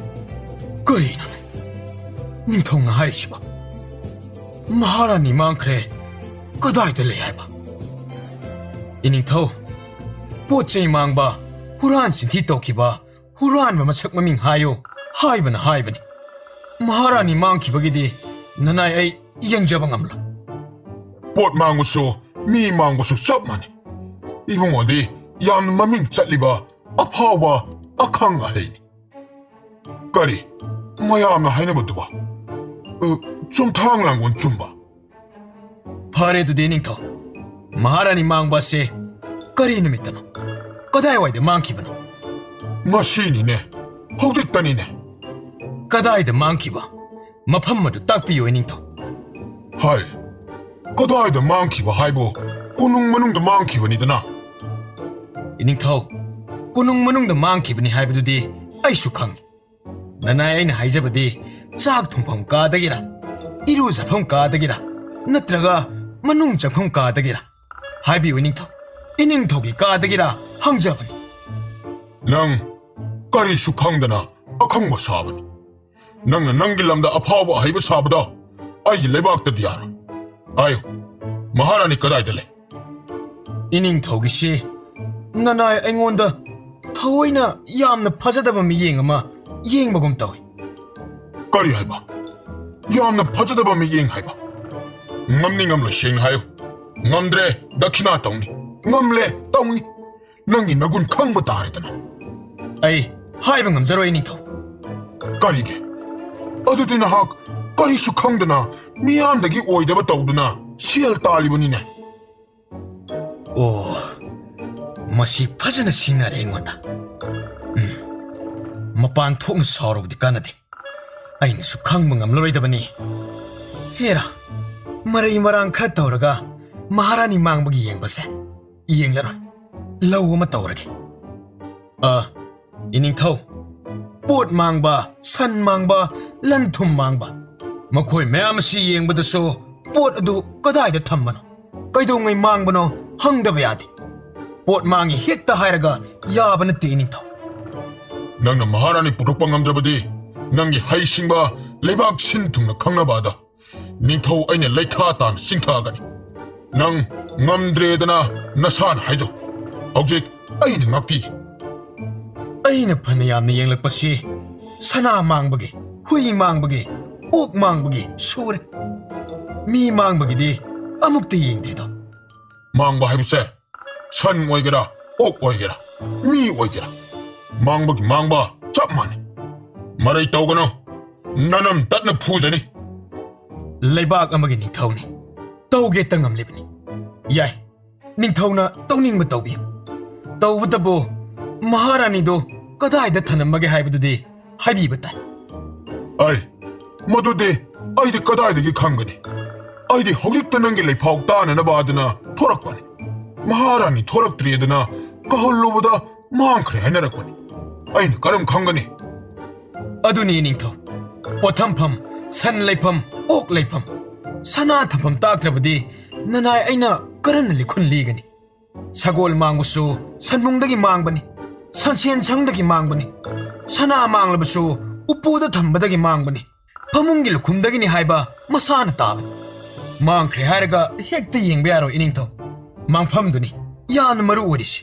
ꯀꯔꯤꯅꯣꯅꯦ ꯅꯤꯡꯊꯧꯅ ꯍꯥꯏꯔꯤꯁꯤꯕꯣ? ꯃꯍꯥꯔꯥꯅꯤ ꯃꯥꯡꯈ꯭ꯔꯦ, ꯀꯗꯥꯏꯗ ꯂꯩ ꯍꯥꯏꯕ? ꯏꯅꯤꯡꯊꯧ, ꯄꯣꯠ ꯆꯩ ꯃꯥꯡꯕ, ꯍꯨꯔꯥꯟ ꯆꯤꯟꯊꯤ ꯇꯧꯈꯤꯕ, ꯍꯨꯔꯥꯟꯕ ꯃꯁꯛ ꯃꯃꯤꯡ ꯍꯥꯏꯌꯨ ꯍꯥꯏꯕꯅ ꯍꯥꯏꯕꯅꯤ꯫ ꯃꯍꯥꯔꯥꯅꯤ ꯃꯥꯡꯈꯤꯕꯒꯤꯗꯤ ꯅꯅꯥꯏ ꯑꯩ ꯌꯦꯡꯖꯕ ꯉꯝꯂꯣꯏ꯫ ꯄꯣꯠ ꯃꯥꯡꯕꯁꯨ ꯃꯤ ꯃꯥꯡꯕꯁꯨ ꯆꯞ ꯃꯥꯟꯅꯩ꯫ ꯏꯕꯨꯡꯉꯣꯗꯤ ꯌꯥꯝꯅ ꯃꯃꯤꯡ ꯆꯠꯂꯤꯕ ꯑꯐꯥꯎꯕ ꯑꯈꯪ ꯑꯍꯩꯅꯤ꯫ ꯀꯔꯤ? ꯃꯌꯥꯝꯅ ꯍꯥꯏꯅꯕꯗꯨꯕꯣ? ꯑ, ꯆꯨꯝꯊꯥꯡ ꯂꯥꯡꯒꯣꯜ ꯆꯨꯝꯕ? ꯐꯔꯦ ꯑꯗꯨꯗꯤ ꯅꯤꯡꯊꯧ, ꯃꯍꯥꯔꯥꯅꯤ ꯃꯥꯡꯕ ꯑꯁꯦ ꯀꯔꯤ ꯅꯨꯃꯤꯠꯇꯅꯣ? ꯀꯗꯥꯏꯋꯥꯏꯗ ꯃꯥꯡꯈꯤꯕꯅꯣ? ꯉꯁꯤꯅꯤꯅꯦ, ꯍꯧꯖꯤꯛꯇꯅꯤꯅꯦ꯫ ꯀꯗꯥꯏꯗ ꯃꯥꯡꯈꯤꯕ? ꯃꯐꯝ ꯑꯗꯨ ꯇꯥꯛꯄꯤꯌꯨ ꯅꯤꯡꯊꯧ꯫ ꯍꯥꯏ, ꯀꯗꯥꯏꯗ ꯃꯥꯡꯈꯤꯕ ꯍꯥꯏꯕꯨ ꯀꯣꯅꯨꯡ ꯃꯅꯨꯡꯗ ꯃꯥꯡꯈꯤꯕꯅꯤꯗꯅ꯫ ꯏꯅꯤꯡꯊꯧ, ꯀꯣꯅꯨꯡ ꯃꯅꯨꯡꯗ ꯃꯥꯡꯈꯤꯕꯅꯤ ꯍꯥꯏꯕꯗꯨꯗꯤ ꯑꯩꯁꯨ ꯈꯪꯏ꯫ ꯅꯅꯥꯏ ꯑꯩꯅ ꯍꯥꯏꯖꯕꯗꯤ ꯆꯥꯛ ꯊꯣꯡꯐꯝ ꯀꯥꯗꯒꯤꯔ, ꯏꯔꯨꯖꯐꯝ ꯀꯥꯗꯒꯤꯔ, ꯅꯠꯇ꯭ꯔꯒ ꯃꯅꯨꯡ ꯆꯪꯐꯝ ꯀꯥꯗꯒꯤꯔ? ꯍꯥꯏꯕꯤꯌꯨ ꯏꯅꯤꯡꯊꯧ, ꯏꯅꯤꯡꯊꯧꯒꯤ ꯀꯥꯗꯒꯤꯔ ꯍꯪꯖꯕꯅꯤ꯫ ꯅꯪ ꯀꯔꯤꯁꯨ ꯈꯪꯗꯅ ꯑꯈꯪꯕ ꯁꯥꯕꯅꯤ꯫ ꯅꯪꯅ ꯅꯪꯒꯤ ꯂꯝꯗ ꯑꯐꯥꯎꯕ ꯑꯍꯩꯕ ꯁꯥꯕꯗꯣ ꯑꯩꯒꯤ ꯂꯩꯕꯥꯛꯇꯗꯤ ꯌꯥꯔꯣꯏ꯫ ꯍꯥꯏꯌꯨ, ꯃꯍꯥꯔꯥꯅꯤ ꯀꯗꯥꯏꯗ ꯂꯩ? ꯏꯅꯤꯡꯊꯧꯒꯤꯁꯤ ꯅꯅꯥꯏ ꯑꯩꯉꯣꯟꯗ ꯊꯑꯣꯏꯅ ꯌꯥꯝꯅ ꯐꯖꯗꯕ ꯃꯤꯠꯌꯦꯡ ꯑꯃ ꯌꯦꯡꯕꯒꯨꯝ ꯇꯧꯏ꯫ ꯀꯔꯤ ꯍꯥꯏꯕ? ꯌꯥꯝꯅ ꯐꯖꯗꯕ ꯃꯤꯠꯌꯦꯡ ꯍꯥꯏꯕ? ꯉꯝꯅꯤ ꯉꯝꯂꯣꯏ ꯁꯦꯡꯅ ꯍꯥꯏꯌꯨ꯫ ꯉꯝꯗ꯭ꯔꯦ, ꯗꯈꯤꯅꯥ ꯇꯧꯅꯤ꯫ ꯉꯝꯂꯦ, ꯇꯧꯅꯤ꯫ ꯅꯪꯒꯤ ꯅꯒꯨꯟ ꯈꯪꯕ ꯇꯥꯔꯦꯗꯅ꯫ ꯑꯩ ꯍꯥꯏꯕ ꯉꯝꯖꯔꯣꯏ, ꯅꯤꯡꯊꯧ꯫ ꯀꯔꯤꯒꯤ? ꯑꯗꯨꯗꯤ ꯅꯍꯥꯛ ꯀꯔꯤꯁꯨ ꯈꯪꯗꯅ ꯃꯤꯌꯥꯝꯗꯒꯤ ꯑꯣꯏꯗꯕ ꯇꯧꯗꯨꯅ ꯁꯦꯜ ꯇꯥꯜꯂꯤꯕꯅꯤꯅꯦ꯫ ꯑꯣ, ꯃꯁꯤ ꯐꯖꯅ ꯁꯤꯡꯅꯔꯦ ꯑꯩꯉꯣꯟꯗ꯫ ꯎꯝ, ꯃꯄꯥꯟ ꯊꯣꯛꯅ ꯁꯥꯎꯔꯨꯕꯗꯤ ꯀꯥꯟꯅꯗꯦ꯫ ꯑꯩꯅꯁꯨ ꯈꯪꯕ ꯉꯝꯂꯔꯣꯏꯗꯕꯅꯤ꯫ ꯍꯦꯔꯥ, ꯃꯔꯩ ꯃꯔꯥꯡ ꯈꯔ ꯇꯧꯔꯒ ꯃꯍꯥꯔꯥꯅꯤ ꯃꯥꯡꯕꯒꯤ ꯌꯦꯡꯕꯁꯦ ꯌꯦꯡꯂꯔꯣꯏ꯫ ꯂꯧ ꯑꯃ ꯇꯧꯔꯒꯦ꯫ ꯑ, ꯏꯅꯤꯡꯊꯧ, ꯄꯣꯠ ꯃꯥꯡꯕ, ꯁꯟ ꯃꯥꯡꯕ, ꯂꯟ ꯊꯨꯝ ꯃꯥꯡꯕ, ꯃꯈꯣꯏ ꯃꯌꯥꯝ ꯑꯁꯤ ꯌꯦꯡꯕꯗꯁꯨ ꯄꯣꯠ ꯑꯗꯨ ꯀꯗꯥꯏꯗ ꯊꯝꯕꯅꯣ, ꯀꯩꯗꯧꯉꯩ ꯃꯥꯡꯕꯅꯣ ꯍꯪꯗꯕ ꯌꯥꯗꯦ꯫ ꯄꯣꯠ ꯃꯥꯡꯉꯤ ꯍꯦꯛꯇ ꯍꯥꯏꯔꯒ ꯌꯥꯕ ꯅꯠꯇꯦ, ꯏꯅꯤꯡꯊꯧ꯫ ꯅꯪꯅ ꯃꯍꯥꯔꯥꯅꯤ ꯄꯨꯊꯣꯛꯄ ꯉꯝꯗ꯭ꯔꯕꯗꯤ ꯅꯪꯒꯤ ꯍꯩꯁꯤꯡꯕ, ꯂꯩꯕꯥꯛ ꯁꯤꯟ ꯊꯨꯡꯅ ꯈꯪꯅꯕ ꯑꯗꯣ ꯅꯤꯡꯊꯧ ꯑꯩꯅ ꯂꯩꯈꯥ ꯇꯥꯅ ꯆꯤꯡꯊꯒꯅꯤ꯫ ꯅꯪ ꯉꯝꯗ꯭ꯔꯦꯗꯅ ꯅꯁꯥꯅ ꯍꯥꯏꯖꯧ꯫ ꯍꯧꯖꯤꯛ ꯑꯩꯅ ꯉꯥꯛꯄꯤꯒꯦ꯫ ꯑꯩꯅ ꯐꯅ ꯌꯥꯝꯅ ꯌꯦꯡꯂꯛꯄꯁꯤ ꯁꯅꯥ ꯃꯥꯡꯕꯒꯤ, ꯍꯨꯏ ꯃꯥꯡꯕꯒꯤ, ꯑꯣꯛ ꯃꯥꯡꯕꯒꯤ ꯁꯨꯔꯦ꯫ ꯃꯤ ꯃꯥꯡꯕꯒꯤꯗꯤ ꯑꯃꯨꯛꯇ ꯌꯦꯡꯗ꯭ꯔꯤꯗꯣ꯫ ꯃꯥꯡꯕ ꯍꯥꯏꯕꯁꯦ ꯁꯟ ꯑꯣꯏꯒꯦꯔꯥ, ꯑꯣꯛ ꯑꯣꯏꯒꯦꯔꯥ, ꯃꯤ ꯑꯣꯏꯒꯦꯔꯥ, ꯃꯥꯡꯕꯒꯤ ꯃꯥꯡꯕ ꯆꯞ ꯃꯥꯟꯅꯩ꯫ ꯃꯔꯩ ꯇꯧꯒꯅꯨ꯫ ꯅꯅꯝ ꯇꯠꯅ ꯐꯨꯖꯅꯤ꯫ ꯂꯩꯕꯥꯛ ꯑꯃꯒꯤ ꯅꯤꯡꯊꯧꯅꯤ꯫ ꯇꯧꯒꯦꯇ ꯉꯝꯂꯤꯕꯅꯤ꯫ ꯌꯥꯏ, ꯅꯤꯡꯊꯧꯅ ꯇꯧꯅꯤꯡꯕ ꯇꯧꯕꯤꯌꯨ꯫ ꯇꯧꯕꯇꯕꯨ ꯃꯍꯥꯔꯥꯅꯤꯗꯨ ꯀꯗꯥꯏꯗ ꯊꯅꯝꯃꯒꯦ ꯍꯥꯏꯕꯗꯨꯗꯤ ꯍꯥꯏꯕꯤꯕ ꯇꯥꯏ꯫ ꯑꯩ, ꯃꯗꯨꯗꯤ ꯑꯩꯗꯤ ꯀꯗꯥꯏꯗꯒꯤ ꯈꯪꯒꯅꯤ? ꯑꯩꯗꯤ ꯍꯧꯖꯤꯛꯇ ꯅꯪꯒꯤ ꯂꯩꯐꯥꯎ ꯇꯥꯅꯅꯕ ꯑꯗꯨꯅ ꯊꯣꯔꯛꯄꯅꯤ꯫ ꯃꯍꯥꯔꯥꯅꯤ ꯊꯣꯔꯛꯇ꯭ꯔꯤ ꯑꯗꯨꯅ ꯀꯧꯍꯜꯂꯨꯕꯗ ꯃꯥꯡꯈ꯭ꯔꯦ ꯍꯥꯏꯅꯔꯛꯄꯅꯤ꯫ ꯑꯩꯅ ꯀꯔꯝ ꯈꯪꯒꯅꯤ? ꯑꯗꯨꯅꯤ ꯅꯤꯡꯊꯧ, ꯄꯣꯠꯊꯝꯐꯝ, ꯁꯟ ꯂꯩꯐꯝ, ꯑꯣꯛ ꯂꯩꯐꯝ, ꯁꯅꯥ ꯊꯝꯐꯝ ꯇꯥꯛꯇ꯭ꯔꯕꯗꯤ ꯅꯅꯥꯏ ꯑꯩꯅ ꯀꯔꯝꯅ ꯂꯤꯈꯨꯟ ꯂꯤꯒꯅꯤ? ꯁꯒꯣꯜ ꯃꯥꯡꯕꯁꯨ ꯁꯟꯕꯨꯡꯗꯒꯤ ꯃꯥꯡꯕꯅꯤ, ꯁꯟꯁꯦꯟ ꯁꯪꯗꯒꯤ ꯃꯥꯡꯕꯅꯤ, ꯁꯅꯥ ꯃꯥꯡꯂꯕꯁꯨ ꯎꯄꯨꯗ ꯊꯝꯕꯗꯒꯤ ꯃꯥꯡꯕꯅꯤ, ꯐꯃꯨꯡꯒꯤ ꯂꯨꯈꯨꯝꯗꯒꯤꯅꯤ ꯍꯥꯏꯕ ꯃꯁꯥꯅ ꯇꯥꯕꯅꯤ꯫ ꯃꯥꯡꯈ꯭ꯔꯦ ꯍꯥꯏꯔꯒ ꯍꯦꯛꯇ ꯌꯦꯡꯕ ꯌꯥꯔꯣꯏ ꯏꯅꯤꯡꯊꯧ꯫ ꯃꯥꯡꯐꯝꯗꯨꯅꯤ ꯌꯥꯝꯅ ꯃꯔꯨ ꯑꯣꯏꯔꯤꯁꯤ꯫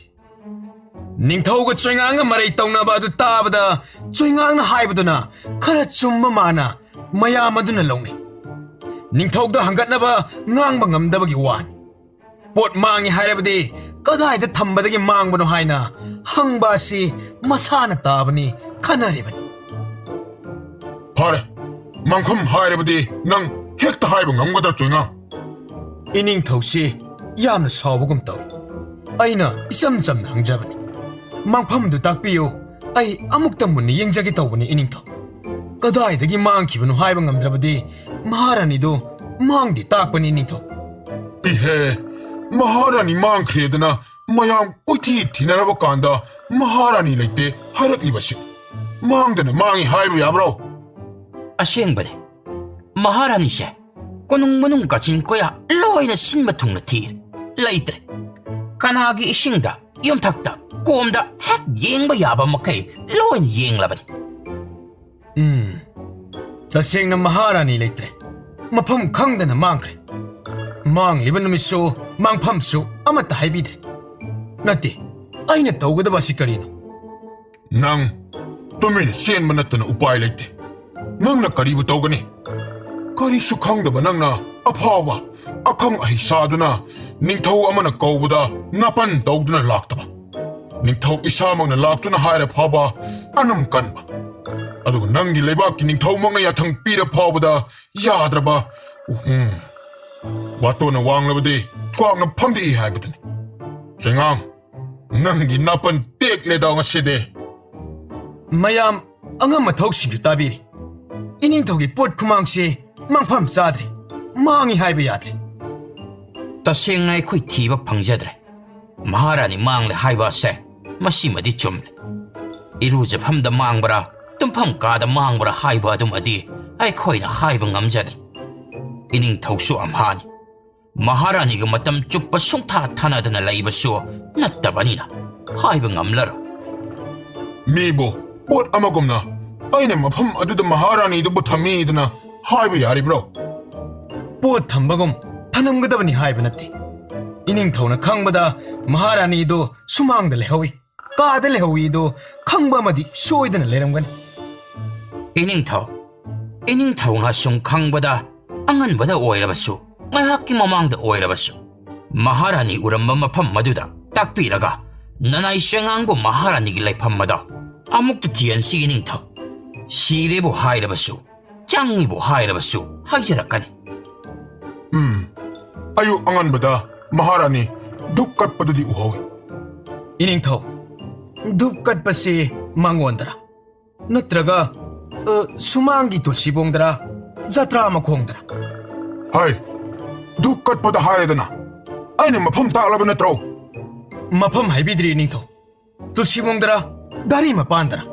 ꯅꯤꯡꯊꯧꯒ ꯆꯣꯏꯉꯥꯡꯒ ꯃꯔꯩ ꯇꯧꯅꯕ ꯑꯗꯨ ꯇꯥꯕꯗ ꯆꯣꯏꯉꯥꯡꯅ ꯍꯥꯏꯕꯗꯨꯅ ꯈꯔ ꯆꯨꯝꯕ ꯃꯥꯅ ꯃꯌꯥꯝ ꯑꯗꯨꯅ ꯂꯧꯅꯩ꯫ ꯅꯤꯡꯊꯧꯗ ꯍꯪꯒꯠꯅꯕ ꯉꯥꯡꯕ ꯉꯝꯗꯕꯒꯤ ꯋꯥꯅꯤ꯫ ꯄꯣꯠ ꯃꯥꯡꯉꯤ ꯍꯥꯏꯔꯕꯗꯤ ꯀꯗꯥꯏꯗ ꯊꯝꯕꯗꯒꯤ ꯃꯥꯡꯕꯅꯣ ꯍꯥꯏꯅ ꯍꯪꯕ ꯑꯁꯤ ꯃꯁꯥꯅ ꯇꯥꯕꯅꯤ ꯈꯟꯅꯔꯤꯕꯅꯤ꯫ ꯐꯔꯦ, ꯃꯥꯡꯐꯝ ꯍꯥꯏꯔꯕꯗꯤ ꯅꯪ ꯍꯦꯛꯇ ꯍꯥꯏꯕ ꯉꯝꯒꯗ꯭ꯔꯥ ꯆꯣꯏꯉꯥꯡ? ꯏꯅꯤꯡꯊꯧꯁꯤ ꯌꯥꯝꯅ ꯁꯥꯎꯕꯒꯨꯝ ꯇꯧꯏ꯫ ꯑꯩꯅ ꯏꯆꯝ ꯆꯝꯅ ꯍꯪꯖꯕꯅꯤ꯫ ꯃꯥꯡꯐꯝꯗꯨ ꯇꯥꯛꯄꯤꯌꯨ, ꯑꯩ ꯑꯃꯨꯛꯇ ꯃꯨꯟꯅ ꯌꯦꯡꯖꯒꯦ ꯇꯧꯕꯅꯤ ꯏꯅꯤꯡꯊꯧ꯫ ꯀꯗꯥꯏꯗꯒꯤ ꯃꯥꯡꯈꯤꯕꯅꯣ ꯍꯥꯏꯕ ꯉꯝꯗ꯭ꯔꯕꯗꯤ ꯃꯍꯥꯔꯥꯅꯤꯗꯨ ꯃꯥꯡꯗꯦ ꯇꯥꯛꯄꯅꯤ ꯏꯅꯤꯡꯊꯧ꯫ ꯏꯍꯦ, ꯃꯍꯥꯔꯥꯅꯤ ꯃꯥꯡꯈ꯭ꯔꯦꯗꯅ ꯃꯌꯥꯝ ꯀꯣꯏꯊꯤ ꯊꯤꯅꯔꯕ ꯀꯥꯟꯗ ꯃꯍꯥꯔꯥꯅꯤ ꯂꯩꯇꯦ ꯍꯥꯏꯔꯛꯂꯤꯕꯁꯤ꯫ ꯃꯥꯡꯗꯅ ꯃꯥꯡꯉꯤ ꯍꯥꯏꯕ ꯌꯥꯕ꯭ꯔꯣ? ꯑꯁꯦꯡꯕꯅꯦ꯫ ꯃꯍꯥꯔꯥꯅꯤꯁꯦ ꯀꯣꯅꯨꯡ ꯃꯅꯨꯡ ꯀꯥꯆꯤꯟ ꯀꯣꯌꯥ ꯂꯣꯏꯅ ꯁꯤꯟꯕ ꯊꯨꯡꯅ ꯊꯤꯔꯦ꯫ ꯂꯩꯇ꯭ꯔꯦ꯫ ꯀꯅꯥꯒꯤ ꯏꯁꯤꯡꯗ, ꯌꯨꯝꯊꯛꯇ, ꯀꯣꯝꯗ ꯍꯦꯛ ꯌꯦꯡꯕ ꯌꯥꯕ ꯃꯈꯩ ꯂꯣꯏꯅ ꯌꯦꯡꯂꯕꯅꯤ꯫ ꯎꯝ, ꯇꯁꯦꯡꯅ ꯃꯍꯥꯔꯥꯅꯤ ꯂꯩꯇ꯭ꯔꯦ꯫ ꯃꯐꯝ ꯈꯪꯗꯅ ꯃꯥꯡꯈ꯭ꯔꯦ꯫ ꯃꯥꯡꯂꯤꯕ ꯅꯨꯃꯤꯠꯁꯨ ꯃꯥꯡꯐꯝꯁꯨ ꯑꯃꯠꯇ ꯍꯥꯏꯕꯤꯗ꯭ꯔꯦ꯫ ꯅꯠꯇꯦ, ꯑꯩꯅ ꯇꯧꯒꯗꯕ ꯑꯁꯤ ꯀꯔꯤꯅꯣ? ꯅꯪ ꯇꯨꯃꯤꯟꯅ ꯆꯦꯟꯕ ꯅꯠꯇꯅ ꯎꯄꯥꯏ ꯂꯩꯇꯦ꯫ ꯅꯪꯅ ꯀꯔꯤꯕꯨ ꯇꯧꯒꯅꯤ? ꯀꯔꯤꯁꯨ ꯈꯪꯗꯕ ꯅꯪꯅ ꯑꯐꯥꯎꯕ ꯑꯈꯪ ꯑꯍꯩ ꯁꯥꯗꯨꯅ ꯅꯤꯡꯊꯧ ꯑꯃꯅ ꯀꯧꯕꯗ ꯅꯥꯄꯟ ꯇꯧꯗꯨꯅ ꯂꯥꯛꯇꯕ꯫ ꯅꯤꯡꯊꯧ ꯏꯁꯥꯃꯛꯅ ꯂꯥꯛꯇꯨꯅ ꯍꯥꯏꯔ ꯐꯥꯎꯕ ꯑꯅꯝ ꯀꯟꯕ꯫ ꯑꯗꯨꯒ ꯅꯪꯒꯤ ꯂꯩꯕꯥꯛꯀꯤ ꯅꯤꯡꯊꯧꯃꯛꯅ ꯌꯥꯊꯪ ꯄꯤꯔ ꯐꯥꯎꯕꯗ ꯌꯥꯗ꯭ꯔꯕ, ꯎꯝ, ꯋꯥꯇꯣꯟꯅ ꯋꯥꯡꯂꯕꯗꯤ ꯀ꯭ꯋꯥꯛꯅ ꯐꯝꯗꯦꯛꯏ ꯍꯥꯏꯕꯗꯨꯅꯤ꯫ ꯆꯩꯉꯥꯡ, ꯅꯪꯒꯤ ꯅꯥꯄꯟ ꯇꯦꯛꯂꯦꯗꯣ ꯉꯁꯤꯗꯤ꯫ ꯃꯌꯥꯝ ꯑꯉꯝ ꯑꯊꯧꯁꯤꯡꯁꯨ ꯇꯥꯕꯤꯔꯤ꯫ ꯏꯅꯤꯡꯊꯧꯒꯤ ꯄꯣꯠ ꯈꯨꯃꯥꯡꯁꯤ ꯃꯥꯡꯐꯝ ꯆꯥꯗ꯭ꯔꯦ, ꯃꯥꯡꯉꯤ ꯍꯥꯏꯕ ꯌꯥꯗ꯭ꯔꯦ꯫ ꯇꯁꯦꯡꯅ ꯑꯩꯈꯣꯏ ꯊꯤꯕ ꯐꯪꯖꯗ꯭ꯔꯦ꯫ ꯃꯍꯥꯔꯥꯅꯤ ꯃꯥꯡꯂꯦ ꯍꯥꯏꯕ ꯑꯁꯦ ꯃꯁꯤꯃꯗꯤ ꯆꯨꯝꯂꯦ꯫ ꯏꯔꯨꯖꯐꯝꯗ ꯃꯥꯡꯕ꯭ꯔꯥ, ꯇꯨꯝꯐꯝ ꯀꯥꯗ ꯃꯥꯡꯕ꯭ꯔꯥ ꯍꯥꯏꯕ ꯑꯗꯨꯃꯗꯤ ꯑꯩꯈꯣꯏꯅ ꯍꯥꯏꯕ ꯉꯝꯖꯗ꯭ꯔꯦ꯫ ꯏꯅꯤꯡꯊꯧꯁꯨ ꯑꯝꯍꯥꯅꯤ꯫ ꯃꯍꯥꯔꯥꯅꯤꯒ ꯃꯇꯝ ꯆꯨꯞꯄ ꯁꯨꯡꯊꯥ ꯊꯥꯅꯗꯅ ꯂꯩꯕꯁꯨ ꯅꯠꯇꯕꯅꯤꯅ ꯍꯥꯏꯕ ꯉꯝꯂꯔꯣꯏ꯫ ꯃꯤꯕꯨ ꯄꯣꯠ ꯑꯃꯒꯨꯝꯅ ꯑꯩꯅ ꯃꯐꯝ ꯑꯗꯨꯗ ꯃꯍꯥꯔꯥꯅꯤꯗꯨꯕꯨ ꯊꯝꯃꯤꯗꯅ ꯍꯥꯏꯕ ꯌꯥꯔꯤꯕ꯭ꯔꯣ? ꯄꯣꯠ ꯊꯝꯕꯒꯨꯝ ꯊꯅꯝꯒꯗꯕꯅꯤ ꯍꯥꯏꯕ ꯅꯠꯇꯦ꯫ ꯏꯅꯤꯡꯊꯧꯅ ꯈꯪꯕꯗ ꯃꯍꯥꯔꯥꯅꯤꯗꯨ ꯁꯨꯃꯥꯡꯗ ꯂꯩꯍꯧꯏ, ꯀꯥꯗ ꯂꯩꯍꯧꯏꯗꯨ ꯈꯪꯕ ꯑꯃꯗꯤ ꯁꯣꯏꯗꯅ ꯂꯩꯔꯝꯒꯅꯤ꯫ ꯏꯅꯤꯡꯊꯧ, ꯏꯅꯤꯡꯊꯧꯅ ꯁꯨꯝ ꯈꯪꯕꯗ, ꯑꯉꯟꯕꯗ ꯑꯣꯏꯔꯕꯁꯨ, ꯉꯥꯏꯍꯥꯛꯀꯤ ꯃꯃꯥꯡꯗ ꯑꯣꯏꯔꯕꯁꯨ, ꯃꯍꯥꯔꯥꯅꯤ ꯎꯔꯝꯕ ꯃꯐꯝ ꯃꯗꯨꯗ ꯇꯥꯛꯄꯤꯔꯒ, ꯅꯅꯥꯏ ꯆꯦꯉꯥꯡꯕꯨ ꯃꯍꯥꯔꯥꯅꯤꯒꯤ ꯂꯩꯐꯝ ꯑꯗꯣ ꯑꯃꯨꯛꯇ ꯊꯤꯍꯟꯁꯤ ꯏꯅꯤꯡꯊꯧ꯫ ꯁꯤꯔꯦꯕꯨ ꯍꯥꯏꯔꯕꯁꯨ, ꯆꯪꯉꯤꯕꯨ ꯍꯥꯏꯔꯕꯁꯨ ꯍꯥꯏꯖꯔꯛꯀꯅꯤ꯫ ꯎꯝ, ꯑꯌꯨꯛ ꯑꯉꯟꯕꯗ ꯃꯍꯥꯔꯥꯅꯤ ꯙꯨꯞ ꯀꯠꯄꯗꯨꯗꯤ ꯎꯍꯧꯏ꯫ ꯏꯅꯤꯡꯊꯧ, ꯙꯨꯞ ꯀꯠꯄꯁꯤ ꯃꯉꯣꯟꯗꯔ? ꯅꯠꯇ꯭ꯔꯒ, ꯑ, ꯁꯨꯃꯥꯡꯒꯤ ꯇꯨꯜꯁꯤꯕꯣꯡꯗꯔ? ꯖꯇ꯭ꯔꯥ ꯃꯈꯣꯡꯗꯔ? ꯍꯥꯏ, ꯙꯨꯞ ꯀꯠꯄꯗ ꯍꯥꯏꯔꯦꯗꯅ, ꯑꯩꯅ ꯃꯐꯝ ꯇꯥꯛꯂꯕ ꯅꯠꯇ꯭ꯔꯣ? ꯃꯐꯝ ꯍꯥꯏꯕꯤꯗ꯭ꯔꯤ, ꯅꯤꯡꯊꯧ꯫ ꯇꯨꯜꯁꯤꯕꯣꯡꯗꯔ? ꯘꯔꯤ ꯃꯄꯥꯟꯗꯔ?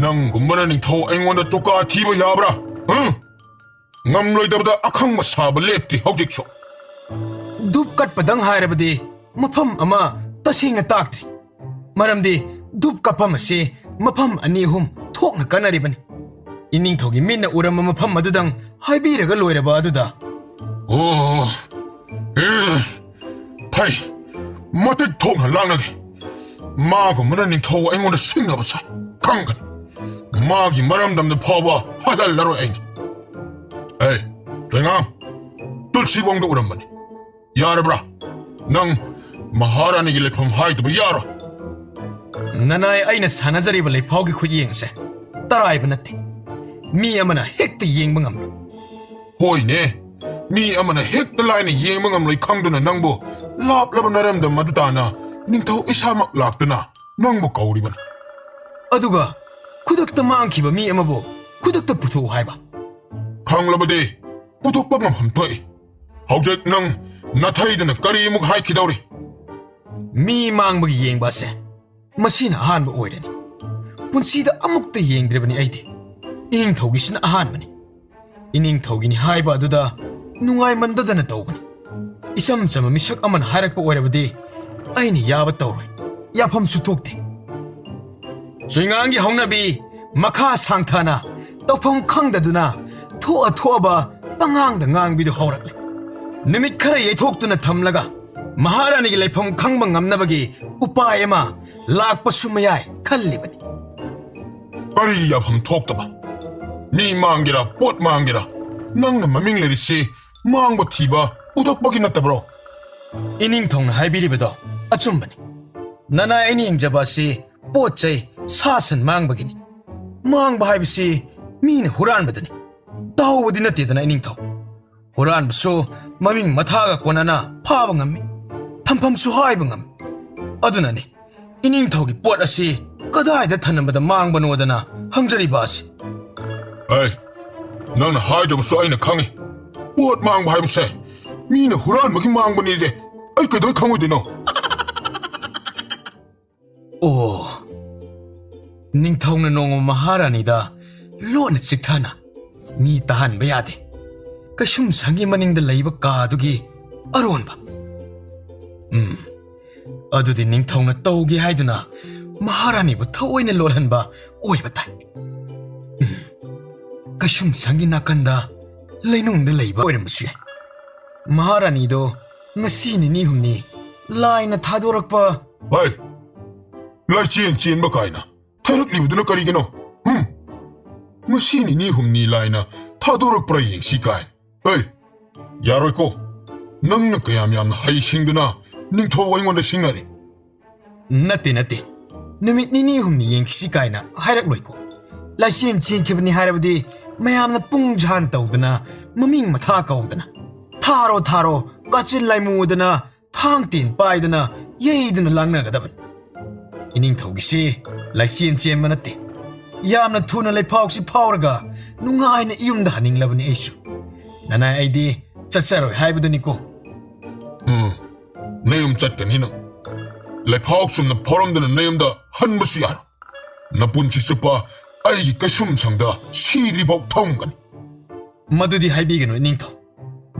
ꯅꯪꯒꯨꯝꯕꯅ ꯅꯤꯡꯊꯧ ꯑꯩꯉꯣꯟꯗ ꯇꯨꯀꯥ ꯊꯤꯕ ꯌꯥꯕ꯭ꯔꯥ? ꯍꯨꯝ? ꯉꯝꯂꯣꯏꯗꯕꯗ ꯑꯈꯪꯕ ꯁꯥꯕ ꯂꯦꯞꯇ꯭ꯔꯤ ꯍꯧꯖꯤꯛꯁꯨ꯫ ꯙꯨꯞ ꯀꯠꯄꯗꯪ ꯍꯥꯏꯔꯕꯗꯤ ꯃꯐꯝ ꯑꯃ ꯇꯁꯦꯡꯅ ꯇꯥꯛꯇ꯭ꯔꯤ꯫ ꯃꯔꯝꯗꯤ ꯙꯨꯞ ꯀꯠꯐꯝ ꯑꯁꯤ ꯃꯐꯝ ꯑꯅꯤ ꯑꯍꯨꯝ ꯊꯣꯛꯅ ꯀꯠꯅꯔꯤꯕꯅꯤ꯫ ꯏꯅꯤꯡꯊꯧꯒꯤ ꯃꯤꯠꯅ ꯎꯔꯝꯕ ꯃꯐꯝ ꯑꯗꯨꯗꯪ ꯍꯥꯏꯕꯤꯔꯒ ꯂꯣꯏꯔꯕ ꯑꯗꯨꯗ꯫ ꯑꯣ, ꯑꯦ, ꯐꯩ, ꯃꯇꯤꯛ ꯊꯣꯛꯅ ꯂꯥꯛꯅꯒꯦ꯫ ꯃꯥꯒꯨꯝꯕꯅ ꯅꯤꯡꯊꯧ ꯑꯩꯉꯣꯟꯗ ꯁꯤꯡꯅꯕ ꯁꯥꯏ꯫ ꯈꯪꯒꯅꯤ꯫ ꯃꯥꯒꯤ ꯃꯔꯝꯗꯝꯗ ꯐꯥꯎꯕ ꯍꯜꯍꯜꯂꯔꯣꯏ ꯑꯩꯅ꯫ ꯑꯦ, ꯆꯣꯏꯉꯥꯡ, ꯇꯨꯜꯁꯤꯕꯣꯡꯗ ꯎꯔꯝꯕꯅꯤ꯫ ꯌꯥꯔꯕ꯭ꯔꯥ? ꯅꯪ ꯃꯍꯥꯔꯥꯅꯤꯒꯤ ꯂꯩꯐꯝ ꯍꯥꯏꯗꯕ ꯌꯥꯔꯣꯏ꯫ ꯅꯅꯥꯏ ꯑꯩꯅ ꯁꯥꯟꯅꯖꯔꯤꯕ ꯂꯩꯐꯥꯎꯒꯤ ꯈꯨꯠꯌꯦꯡ ꯑꯁꯦ ꯑꯔꯥꯏꯕ ꯅꯠꯇꯦ꯫ ꯃꯤ ꯑꯃꯅ ꯍꯦꯛꯇ ꯌꯦꯡꯕ ꯉꯝꯂꯣꯏ꯫ ꯍꯣꯏꯅꯦ, ꯃꯤ ꯑꯃꯅ ꯍꯦꯛꯇ ꯂꯥꯏꯅ ꯌꯦꯡꯕ ꯉꯝꯂꯣꯏ ꯈꯪꯗꯨꯅ ꯅꯪꯕꯨ ꯂꯥꯞꯂꯕ ꯅꯔꯝꯗꯝ ꯑꯗꯨ ꯇꯥꯅ ꯅꯤꯡꯊꯧ ꯏꯁꯥꯃꯛ ꯂꯥꯛꯇꯨꯅ ꯅꯪꯕꯨ ꯀꯧꯔꯤꯕꯅꯤ꯫ ꯑꯗꯨꯒ ꯈꯨꯗꯛꯇ ꯃꯥꯡꯈꯤꯕ ꯃꯤ ꯑꯃꯕꯨ ꯈꯨꯗꯛꯇ ꯄꯨꯊꯣꯛꯎ ꯍꯥꯏꯕ? ꯈꯪꯂꯕꯗꯤ ꯄꯨꯊꯣꯛꯄ ꯉꯝꯐꯝ ꯊꯣꯛꯏ꯫ ꯍꯧꯖꯤꯛ ꯅꯪ ꯅꯥꯊꯩꯗꯨꯅ ꯀꯔꯤꯃꯨꯛ ꯍꯥꯏꯈꯤꯗꯧꯔꯤ? ꯃꯤ ꯃꯥꯡꯕꯒꯤ ꯌꯦꯡꯕ ꯑꯁꯦ ꯃꯁꯤꯅ ꯑꯍꯥꯟꯕ ꯑꯣꯏꯔꯅꯤ꯫ ꯄꯨꯟꯁꯤꯗ ꯑꯃꯨꯛꯇ ꯌꯦꯡꯗ꯭ꯔꯤꯕꯅꯤ ꯑꯩꯗꯤ꯫ ꯏꯅꯤꯡꯊꯧꯒꯤꯁꯤꯅ ꯑꯍꯥꯟꯕꯅꯤ꯫ ꯏꯅꯤꯡꯊꯧꯒꯤꯅꯤ ꯍꯥꯏꯕ ꯑꯗꯨꯗ ꯅꯨꯡꯉꯥꯏꯃꯟꯗꯗꯅ ꯇꯧꯕꯅꯤ꯫ ꯏꯆꯝ ꯆꯝꯕ ꯃꯤꯁꯛ ꯑꯃꯅ ꯍꯥꯏꯔꯛꯄ ꯑꯣꯏꯔꯕꯗꯤ ꯑꯩꯅ ꯌꯥꯕ ꯇꯧꯔꯣꯏ, ꯌꯥꯐꯝꯁꯨ ꯊꯣꯛꯇꯦ꯫ ꯆꯨꯏꯉꯥꯡꯒꯤ ꯍꯧꯅꯕꯤ ꯃꯈꯥ ꯁꯥꯡꯊꯅ ꯇꯧꯐꯝ ꯈꯪꯗꯗꯨꯅ ꯊꯣꯛꯑ ꯊꯣꯛꯑꯕ ꯄꯉꯥꯡꯗ ꯉꯥꯡꯕꯤꯗꯨ ꯍꯧꯔꯛꯂꯦ꯫ ꯅꯨꯃꯤꯠ ꯈꯔ ꯌꯩꯊꯣꯛꯇꯨꯅ ꯊꯝꯂꯒ ꯃꯍꯥꯔꯥꯅꯤꯒꯤ ꯂꯩꯐꯝ ꯈꯪꯕ ꯉꯝꯅꯕꯒꯤ ꯎꯄꯥꯏ ꯑꯃ ꯂꯥꯛꯄꯁꯨ ꯃꯌꯥꯏ ꯈꯜꯂꯤꯕꯅꯤ꯫ ꯀꯔꯤ ꯌꯥꯐꯝ ꯊꯣꯛꯇꯕ? ꯃꯤ ꯃꯥꯡꯒꯦꯔꯥ, ꯄꯣꯠ ꯃꯥꯡꯒꯦꯔꯥ, ꯅꯪꯅ ꯃꯃꯤꯡ ꯂꯩꯔꯤꯁꯤ ꯃꯥꯡꯕ ꯊꯤꯕ ꯄꯨꯊꯣꯛꯄꯒꯤ ꯅꯠꯇꯕ꯭ꯔꯣ? ꯏꯅꯤꯡꯊꯧꯅ ꯍꯥꯏꯕꯤꯔꯤꯕꯗꯣ ꯑꯆꯨꯝꯕꯅꯤ꯫ ꯅꯅꯥꯏ ꯑꯩꯅ ꯌꯦꯡꯖꯕ ꯑꯁꯤ ꯄꯣꯠ ꯆꯩ, ꯁꯥ ꯁꯟ ꯃꯥꯡꯕꯒꯤꯅꯤ꯫ ꯃꯥꯡꯕ ꯍꯥꯏꯕꯁꯤ ꯃꯤꯅ ꯍꯨꯔꯥꯟꯕꯗꯨꯅꯤ꯫ ꯇꯥꯍꯧꯕꯗꯤ ꯅꯠꯇꯦꯗꯅ ꯏꯅꯤꯡꯊꯧ꯫ ꯍꯨꯔꯥꯟꯕꯁꯨ ꯃꯃꯤꯡ ꯃꯊꯥꯒ ꯀꯣꯟꯅꯅ ꯐꯥꯕ ꯉꯝꯃꯤ, ꯊꯝꯐꯝꯁꯨ ꯍꯥꯏꯕ ꯉꯝꯃꯤ꯫ ꯑꯗꯨꯅꯅꯤ ꯏꯅꯤꯡꯊꯧꯒꯤ ꯄꯣꯠ ꯑꯁꯤ ꯀꯗꯥꯏꯗ ꯊꯅꯝꯕꯗ ꯃꯥꯡꯕꯅꯣꯗꯅ ꯍꯪꯖꯔꯤꯕ ꯑꯁꯤ꯫ ꯑꯩ, ꯅꯪꯅ ꯍꯥꯏꯗ꯭ꯔꯕꯁꯨ ꯑꯩꯅ ꯈꯪꯉꯤ꯫ ꯄꯣꯠ ꯃꯥꯡꯕ ꯍꯥꯏꯕꯁꯦ ꯃꯤꯅ ꯍꯨꯔꯥꯟꯕꯒꯤ ꯃꯥꯡꯕꯅꯤꯁꯦ ꯑꯩ ꯀꯩꯗꯧ ꯈꯪꯉꯣꯏꯗꯣꯏꯅꯣ? ꯑꯣ, ꯅꯤꯡꯊꯧꯅ ꯅꯣꯡꯃ ꯃꯍꯥꯔꯥꯅꯤꯗ ꯂꯣꯟꯅ ꯆꯤꯛꯊꯅ ꯃꯤ ꯇꯥꯍꯟꯕ ꯌꯥꯗꯦ꯫ ꯀꯩꯁꯨꯝꯁꯪꯒꯤ ꯃꯅꯤꯡꯗ ꯂꯩꯕ ꯀꯥꯗꯨꯒꯤ ꯑꯔꯣꯟꯕ꯫ ꯎꯝ, ꯑꯗꯨꯗꯤ ꯅꯤꯡꯊꯧꯅ ꯇꯧꯒꯦ ꯍꯥꯏꯗꯨꯅ ꯃꯍꯥꯔꯥꯅꯤꯕꯨ ꯊꯑꯣꯏꯅ ꯂꯣꯠꯍꯟꯕ ꯑꯣꯏꯕ ꯇꯥꯏ꯫ ꯎꯝ, ꯀꯩꯁꯨꯝꯁꯪꯒꯤ ꯅꯥꯀꯟꯗ ꯂꯩꯅꯨꯡꯗ ꯂꯩꯕ ꯑꯣꯏꯔꯝꯕꯁꯨ ꯌꯥꯏ꯫ ꯃꯍꯥꯔꯥꯅꯤꯗꯣ ꯉꯁꯤ ꯅꯤꯅꯤ ꯍꯨꯝꯅꯤ ꯂꯥꯏꯅ ꯊꯥꯗꯣꯔꯛꯄ꯫ ꯍꯩ! ꯂꯥꯏꯆꯦꯟ ꯆꯦꯟꯕ ꯀꯥꯏꯅ ꯊꯩꯔꯛꯂꯤꯕꯗꯨꯅ ꯀꯔꯤꯒꯤꯅꯣ? ꯍꯨꯝ! ꯉꯁꯤ ꯅꯤꯅꯤ ꯍꯨꯝꯅꯤ ꯂꯥꯏꯅ ꯊꯥꯗꯣꯔꯛꯄ꯭ꯔꯥ ꯌꯦꯡꯁꯤ ꯀꯥꯏꯅ꯫ ꯍꯩ! ꯌꯥꯔꯣꯏꯀꯣ꯫ ꯅꯪꯅ ꯀꯌꯥꯝ ꯌꯥꯝꯅ ꯍꯩꯁꯤꯡꯗꯨꯅ ꯅꯤꯡꯊꯧ ꯑꯩꯉꯣꯟꯗ ꯁꯤꯡꯅꯔꯤ? ꯅꯠꯇꯦ, ꯅꯠꯇꯦ꯫ ꯅꯨꯃꯤꯠ ꯅꯤꯅꯤ ꯍꯨꯝꯅꯤ ꯌꯦꯡꯈꯤꯁꯤ ꯀꯥꯏꯅ ꯍꯥꯏꯔꯛꯂꯣꯏꯀꯣ꯫ ꯂꯥꯏꯆꯦꯟ ꯆꯦꯟꯈꯤꯕꯅꯤ ꯍꯥꯏꯔꯕꯗꯤ ꯃꯌꯥꯝꯅ ꯄꯨꯡ ꯖꯥꯟ ꯇꯧꯗꯅ, ꯃꯃꯤꯡ ꯃꯊꯥ ꯀꯧꯗꯅ, ꯊꯥꯔꯣ ꯊꯥꯔꯣ, ꯀꯥꯆꯤꯟ ꯂꯥꯏꯃꯨꯗꯅ, ꯊꯥꯡ ꯇꯦꯟ ꯄꯥꯏꯗꯅ, ꯌꯩꯗꯨꯅ ꯂꯥꯡꯅꯒꯗꯕꯅꯤ꯫ ꯏꯅꯤꯡꯊꯧꯒꯤꯁꯤ ꯂꯥꯏꯆꯦꯟ ꯆꯦꯟꯕ ꯅꯠꯇꯦ꯫ ꯌꯥꯝꯅ ꯊꯨꯅ ꯂꯩꯐꯥꯎꯁꯤ ꯐꯥꯎꯔꯒ ꯅꯨꯡꯉꯥꯏꯅ ꯏꯌꯨꯝꯗ ꯍꯟꯅꯤꯡꯂꯕꯅꯤ ꯑꯩꯁꯨ꯫ ꯅꯅꯥꯏ ꯑꯩꯗꯤ ꯆꯠꯆꯔꯣꯏ ꯍꯥꯏꯕꯗꯨꯅꯤꯀꯣ꯫ ꯎꯝ, ꯅꯌꯨꯝ ꯆꯠꯀꯅꯤ ꯅꯪ꯫ ꯂꯩꯐꯥꯎ ꯆꯨꯝꯅ ꯐꯥꯎꯔꯝꯗꯅ ꯅꯌꯨꯝꯗ ꯍꯟꯕꯁꯨ ꯌꯥꯔꯣꯏ꯫ ꯅꯄꯨꯟꯁꯤ ꯆꯨꯞꯄ ꯑꯩꯒꯤ ꯀꯩꯁꯨꯝꯁꯪꯗ ꯁꯤꯗ꯭ꯔꯤꯐꯥꯎ ꯊꯝꯒꯅꯤ꯫ ꯃꯗꯨꯗꯤ ꯍꯥꯏꯕꯤꯒꯅꯨ, ꯏꯅꯤꯡꯊꯧ꯫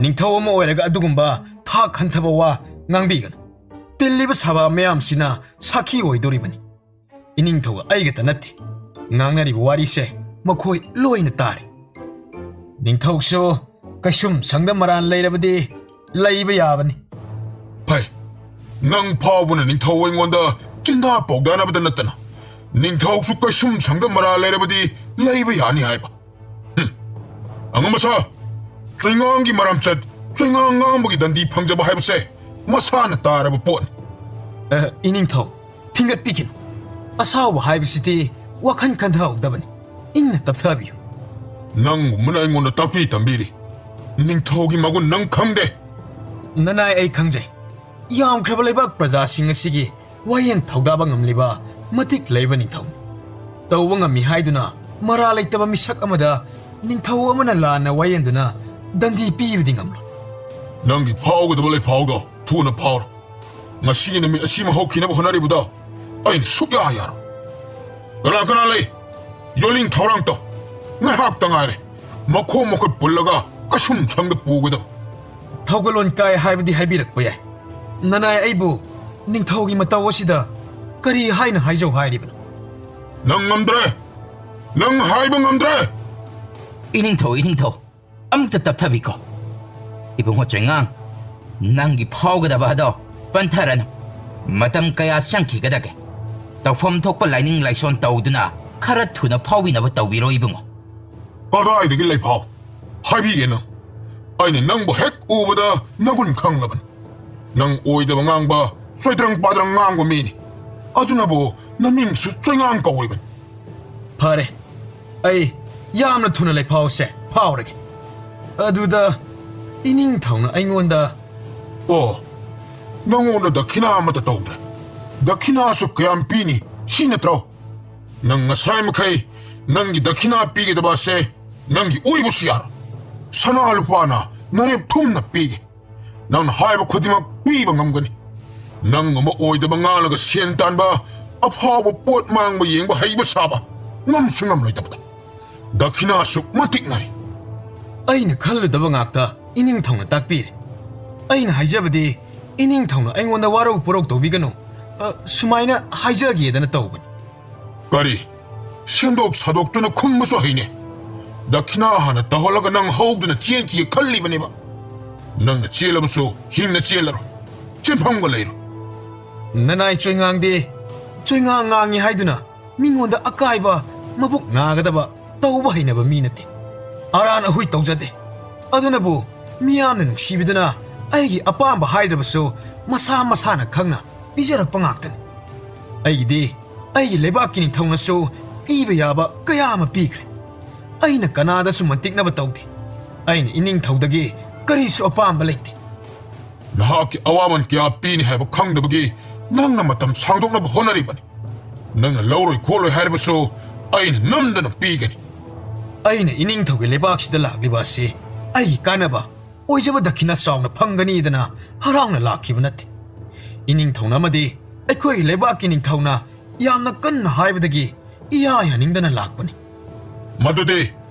ꯅꯤꯡꯊꯧ ꯑꯃ ꯑꯣꯏꯔꯒ ꯑꯗꯨꯒꯨꯝꯕ ꯊꯥꯛ ꯍꯟꯊꯕ ꯋꯥ ꯉꯥꯡꯕꯤꯒꯅꯨ꯫ ꯇꯤꯜꯂꯤꯕ ꯁꯚꯥ ꯃꯌꯥꯝꯁꯤꯅ ꯁꯥꯈꯤ ꯑꯣꯏꯗꯣꯔꯤꯕꯅꯤ꯫ ꯏꯅꯤꯡꯊꯧꯒ ꯑꯩꯒꯇ ꯅꯠꯇꯦ, ꯉꯥꯡꯅꯔꯤꯕ ꯋꯥꯔꯤꯁꯦ ꯃꯈꯣꯏ ꯂꯣꯏꯅ ꯇꯥꯔꯤ꯫ ꯅꯤꯡꯊꯧꯁꯨ ꯀꯩꯁꯨꯝꯁꯪꯗ ꯃꯔꯥꯜ ꯂꯩꯔꯕꯗꯤ ꯂꯩꯕ ꯌꯥꯕꯅꯤ꯫ ꯐꯩ, ꯅꯪ ꯐꯥꯎꯕꯅ ꯅꯤꯡꯊꯧ ꯑꯩꯉꯣꯟꯗ ꯆꯤꯟꯗꯥ ꯄꯥꯎꯗꯥꯅꯕꯗ ꯅꯠꯇꯅ, ꯅꯤꯡꯊꯧꯁꯨ ꯀꯩꯁꯨꯝꯁꯪꯗ ꯃꯔꯥꯜ ꯂꯩꯔꯕꯗꯤ ꯂꯩꯕ ꯌꯥꯅꯤ ꯍꯥꯏꯕ꯫ ꯍꯨꯝ꯫ ꯑꯉꯝ ꯑꯁꯥ, ꯆꯣꯏꯉꯥꯡꯒꯤ ꯃꯔꯝꯆꯠ, ꯆꯣꯏꯉꯥꯡ ꯉꯥꯡꯕꯒꯤ ꯗꯟꯗꯤ ꯐꯪꯖꯕ ꯍꯥꯏꯕꯁꯦ ꯃꯁꯥꯅ ꯇꯥꯔꯕ ꯄꯣꯠꯅꯤ꯫ ꯑ, ꯏꯅꯤꯡꯊꯧ, ꯐꯤꯡꯒꯠꯄꯤꯈꯤꯅꯨ꯫ ꯑꯁꯥꯎꯕ ꯍꯥꯏꯕꯁꯤꯗꯤ ꯋꯥꯈꯜ ꯈꯟꯊꯍꯧꯗꯕꯅꯤ꯫ ꯏꯪꯅ ꯇꯞꯊꯕꯤꯌꯨ꯫ ꯅꯪꯒꯨꯝꯕꯅ ꯑꯩꯉꯣꯟꯗ ꯇꯥꯛꯄꯤ ꯇꯝꯕꯤꯔꯤ꯫ ꯅꯤꯡꯊꯧꯒꯤ ꯃꯒꯨꯟ ꯅꯪ ꯈꯪꯗꯦ꯫ ꯅꯅꯥꯏ ꯑꯩ ꯈꯪꯖꯩ꯫ ꯌꯥꯝꯈ꯭ꯔꯕ ꯂꯩꯕꯥꯛ ꯄ꯭ꯔꯖꯥꯁꯤꯡ ꯑꯁꯤꯒꯤ ꯋꯥꯌꯦꯜ ꯊꯧꯗꯥꯕ ꯉꯝꯂꯤꯕ ꯃꯇꯤꯛ ꯂꯩꯕ ꯅꯤꯡꯊꯧ꯫ ꯇꯧꯕ ꯉꯝꯃꯤ ꯍꯥꯏꯗꯨꯅ ꯃꯔꯥ ꯂꯩꯇꯕ ꯃꯤꯁꯛ ꯑꯃꯗ ꯅꯤꯡꯊꯧ ꯑꯃꯅ ꯂꯥꯟꯅ ꯋꯥꯌꯦꯟꯗꯨꯅ ꯗꯟꯗꯤ ꯄꯤꯕꯗꯤ ꯉꯝꯂꯣꯏ꯫ ꯅꯪꯒꯤ ꯐꯥꯎꯒꯗꯕ ꯂꯩꯐꯥꯎꯗꯣ ꯊꯨꯅ ꯐꯥꯎꯔꯣ꯫ ꯉꯁꯤꯒꯤ ꯅꯨꯃꯤꯠ ꯑꯁꯤꯃ ꯍꯧꯈꯤꯅꯕ ꯍꯣꯠꯅꯔꯤꯕꯗꯣ ꯑꯩꯅ ꯁꯨꯛꯌꯥ ꯌꯥꯔꯣꯏ꯫ ꯀꯅꯥ ꯀꯅꯥ ꯂꯩ? ꯌꯣꯜꯂꯤꯡ ꯊꯧꯔꯥꯡ ꯇꯧ꯫ ꯉꯥꯏꯍꯥꯛꯇ ꯉꯥꯏꯔꯦ꯫ ꯃꯈꯣꯡ ꯃꯈꯨꯠ ꯄꯨꯜꯂꯒ ꯀꯩꯁꯨꯝ ꯁꯪꯗ ꯄꯨꯒꯗꯕ꯫ ꯊꯧꯒꯜꯂꯣꯟ ꯀꯥꯏ ꯍꯥꯏꯕꯗꯤ ꯍꯥꯏꯕꯤꯔꯛꯄ ꯌꯥꯏ꯫ ꯅꯅꯥꯏ ꯑꯩꯕꯨ ꯅꯤꯡꯊꯧꯒꯤ ꯃꯇꯧ ꯑꯁꯤꯗ ꯀꯔꯤ ꯍꯥꯏꯅ ꯍꯥꯏꯖꯧ ꯍꯥꯏꯔꯤꯕꯅꯣ? ꯅꯪ ꯉꯝꯗ꯭ꯔꯦ! ꯅꯪ ꯍꯥꯏꯕ ꯉꯝꯗ꯭ꯔꯦ! ꯏꯅꯤꯡꯊꯧ, ꯏꯅꯤꯡꯊꯧ, ꯑꯃꯨꯛꯇ ꯇꯞꯊꯕꯤꯈꯣ꯫ ꯏꯕꯨꯡꯉꯣ ꯆꯣꯏꯉꯥꯡ, ꯅꯪꯒꯤ ꯐꯥꯎꯒꯗꯕ ꯑꯗꯣ ꯄꯟꯊꯔꯅꯨ꯫ ꯃꯇꯝ ꯀꯌꯥ ꯆꯪꯈꯤꯒꯗꯒꯦ? ꯇꯧꯐꯝ ꯊꯣꯛꯄ ꯂꯥꯏꯅꯤꯡ ꯂꯥꯏꯁꯣꯟ ꯇꯧꯗꯨꯅ ꯈꯔ ꯊꯨꯅ ꯐꯥꯎꯕꯤꯅꯕ ꯇꯧꯕꯤꯔꯣ ꯏꯕꯨꯡꯉꯣ꯫ ꯀꯗꯥꯏꯗꯒꯤ ꯂꯩꯐꯥꯎ? ꯍꯥꯏꯕꯤꯒꯦ ꯅꯪ꯫ ꯑꯩꯅ ꯅꯪꯕꯨ ꯍꯦꯛ ꯎꯕꯗ ꯅꯒꯨꯟ ꯈꯪꯂꯕꯅꯤ꯫ ꯅꯪ ꯑꯣꯏꯗꯕ ꯉꯥꯡꯕ, ꯆꯣꯏꯗ꯭ꯔꯪ ꯄꯥꯗ꯭ꯔꯪ ꯉꯥꯡꯕ ꯃꯤꯅꯤ꯫ ꯑꯗꯨꯅꯕꯨ ꯅꯃꯤꯡꯁꯨ ꯆꯣꯏꯉꯥꯡ ꯀꯧꯔꯤꯕꯅꯤ꯫ ꯐꯔꯦ, ꯑꯩ ꯌꯥꯝꯅ ꯊꯨꯅ ꯂꯩꯐꯥꯎꯁꯦ ꯐꯥꯎꯔꯒꯦ꯫ ꯑꯗꯨꯗ ꯏꯅꯤꯡꯊꯧꯅ ꯑꯩꯉꯣꯟꯗ, "ꯑꯣ, ꯅꯪꯉꯣꯟꯗ ꯗꯈꯤꯅꯥ ꯑꯃꯠꯇ ꯇꯧꯗ꯭ꯔꯦ꯫ ꯗꯈꯤꯅꯥꯁꯨ ꯀꯌꯥꯝ ꯄꯤꯅꯤ, ꯁꯤ ꯅꯠꯇ꯭ꯔꯣ? ꯅꯪ ꯉꯁꯥꯏ ꯃꯈꯩ ꯅꯪꯒꯤ ꯗꯈꯤꯅꯥ ꯄꯤꯒꯗꯕ ꯑꯁꯦ ꯅꯪꯒꯤ ꯑꯣꯏꯕꯁꯨ ꯌꯥꯔꯣꯏ꯫ ꯁꯅꯥ ꯂꯨꯄꯥꯅ ꯅꯔꯦꯞ ꯊꯨꯝꯅ ꯄꯤꯒꯦ꯫ ꯅꯪꯅ ꯍꯥꯏꯕ ꯈꯨꯗꯤꯡꯃꯛ ꯄꯤꯕ ꯉꯝꯒꯅꯤ꯫ ꯅꯪꯒꯨꯝꯕ ꯑꯣꯏꯗꯕ ꯉꯥꯡꯂꯒ ꯁꯦꯟ ꯇꯥꯟꯕ, ꯑꯐꯥꯎꯕ ꯄꯣꯠ ꯃꯥꯡꯕ ꯌꯦꯡꯕ ꯍꯩꯕ ꯁꯥꯕ, ꯉꯝꯁꯨ ꯉꯝꯂꯣꯏꯗꯕꯗ꯫ ꯗꯈꯤꯅꯥ ꯑꯁꯨꯛ ꯃꯇꯤꯛ ꯅꯥꯔꯤ꯫" ꯑꯩꯅ ꯈꯜꯂꯨꯗꯕ ꯉꯥꯛꯇ ꯏꯅꯤꯡꯊꯧꯅ ꯇꯥꯛꯄꯤꯔꯦ꯫ ꯑꯩꯅ ꯍꯥꯏꯖꯕꯗꯤ, ꯏꯅꯤꯡꯊꯧꯅ ꯑꯩꯉꯣꯟꯗ ꯋꯥꯔꯧ ꯄꯨꯔꯧ ꯇꯧꯕꯤꯒꯅꯨ꯫ ꯑ, ꯁꯨꯃꯥꯏꯅ ꯍꯥꯏꯖꯒꯦꯗꯅ ꯇꯧꯕꯅꯤ꯫ ꯀꯔꯤ? ꯁꯦꯝꯗꯣꯛ ꯁꯥꯗꯣꯛꯇꯨꯅ ꯈꯨꯝꯕꯁꯨ ꯍꯩꯅꯦ꯫ ꯗꯈꯤꯅꯥ ꯍꯥꯟꯅ ꯇꯧꯍꯜꯂꯒ ꯅꯪ ꯍꯧꯗꯨꯅ ꯆꯦꯟꯈꯤꯒꯦ ꯈꯜꯂꯤꯕꯅꯦꯕ꯫ ꯅꯪꯅ ꯆꯦꯜꯂꯕꯁꯨ ꯍꯤꯡꯅ ꯆꯦꯜꯂꯔꯣꯏ꯫ ꯆꯦꯟꯐꯝꯒ ꯂꯩꯔꯣꯏ꯫ ꯅꯅꯥꯏ ꯆꯣꯏꯉꯥꯡꯗꯦ, ꯆꯣꯏꯉꯥꯡ ꯉꯥꯡꯉꯤ ꯍꯥꯏꯗꯨꯅ ꯃꯤꯉꯣꯟꯗ ꯑꯀꯥꯏꯕ, ꯃꯕꯨꯛ ꯅꯥꯒꯗꯕ ꯇꯧꯕ ꯍꯩꯅꯕ ꯃꯤ ꯅꯠꯇꯦ꯫ ꯑꯔꯥꯟ ꯑꯍꯨꯏ ꯇꯧꯖꯗꯦ꯫ ꯑꯗꯨꯅꯕꯨ ꯃꯤꯌꯥꯝꯅ ꯅꯨꯡꯁꯤꯕꯤꯗꯨꯅ ꯑꯩꯒꯤ ꯑꯄꯥꯝꯕ ꯍꯥꯏꯗ꯭ꯔꯕꯁꯨ ꯃꯁꯥ ꯃꯁꯥꯅ ꯈꯪꯅ ꯄꯤꯖꯔꯛꯄ ꯉꯥꯛꯇꯅꯤ꯫ ꯑꯩꯒꯤꯗꯤ ꯑꯩꯒꯤ ꯂꯩꯕꯥꯛꯀꯤ ꯅꯤꯡꯊꯧꯅꯁꯨ ꯄꯤꯕ ꯌꯥꯕ ꯀꯌꯥ ꯑꯃ ꯄꯤꯈ꯭ꯔꯦ꯫ ꯑꯩꯅ ꯀꯅꯥꯗꯁꯨ ꯃꯟꯇꯤꯛꯅꯕ ꯇꯧꯗꯦ꯫ ꯑꯩꯅ ꯏꯅꯤꯡꯊꯧꯗꯒꯤ ꯀꯔꯤꯁꯨ ꯑꯄꯥꯝꯕ ꯂꯩꯇꯦ꯫ ꯅꯍꯥꯛꯀꯤ ꯑꯋꯥꯃꯟ ꯀꯌꯥ ꯄꯤꯅꯤ ꯍꯥꯏꯕ ꯈꯪꯗꯕꯒꯤ ꯅꯪꯅ ꯃꯇꯝ ꯁꯥꯡꯗꯣꯛꯅꯕ ꯍꯣꯠꯅꯔꯤꯕꯅꯤ꯫ ꯅꯪꯅ ꯂꯧꯔꯣꯏ ꯈꯣꯠꯂꯣꯏ ꯍꯥꯏꯔꯕꯁꯨ ꯑꯩꯅ ꯅꯝꯗꯅ ꯄꯤꯒꯅꯤ꯫ ꯑꯩꯅ ꯏꯅꯤꯡꯊꯧꯒꯤ ꯂꯩꯕꯥꯛꯁꯤꯗ ꯂꯥꯛꯂꯤꯕ ꯑꯁꯤ ꯑꯩꯒꯤ ꯀꯥꯟꯅꯕ ꯑꯣꯏꯖꯕ ꯗꯈꯤꯅꯥ ꯆꯥꯎꯅ ꯐꯪꯒꯅꯤꯗꯅ ꯍꯔꯥꯎꯅ ꯂꯥꯛꯈꯤꯕ ꯅꯠꯇꯦ꯫ ꯏꯅꯤꯡꯊꯧꯅ ꯑꯃꯗꯤ ꯑꯩꯈꯣꯏꯒꯤ ꯂꯩꯕꯥꯛꯀꯤ ꯅꯤꯡꯊꯧꯅ ꯌꯥꯝꯅ ꯀꯟꯅ ꯍꯥꯏꯕꯗꯒꯤ ꯏꯌꯥ ꯌꯥꯅꯤꯡꯗꯅ ꯂꯥꯛꯄꯅꯤ꯫ ꯃꯗꯨꯗꯤ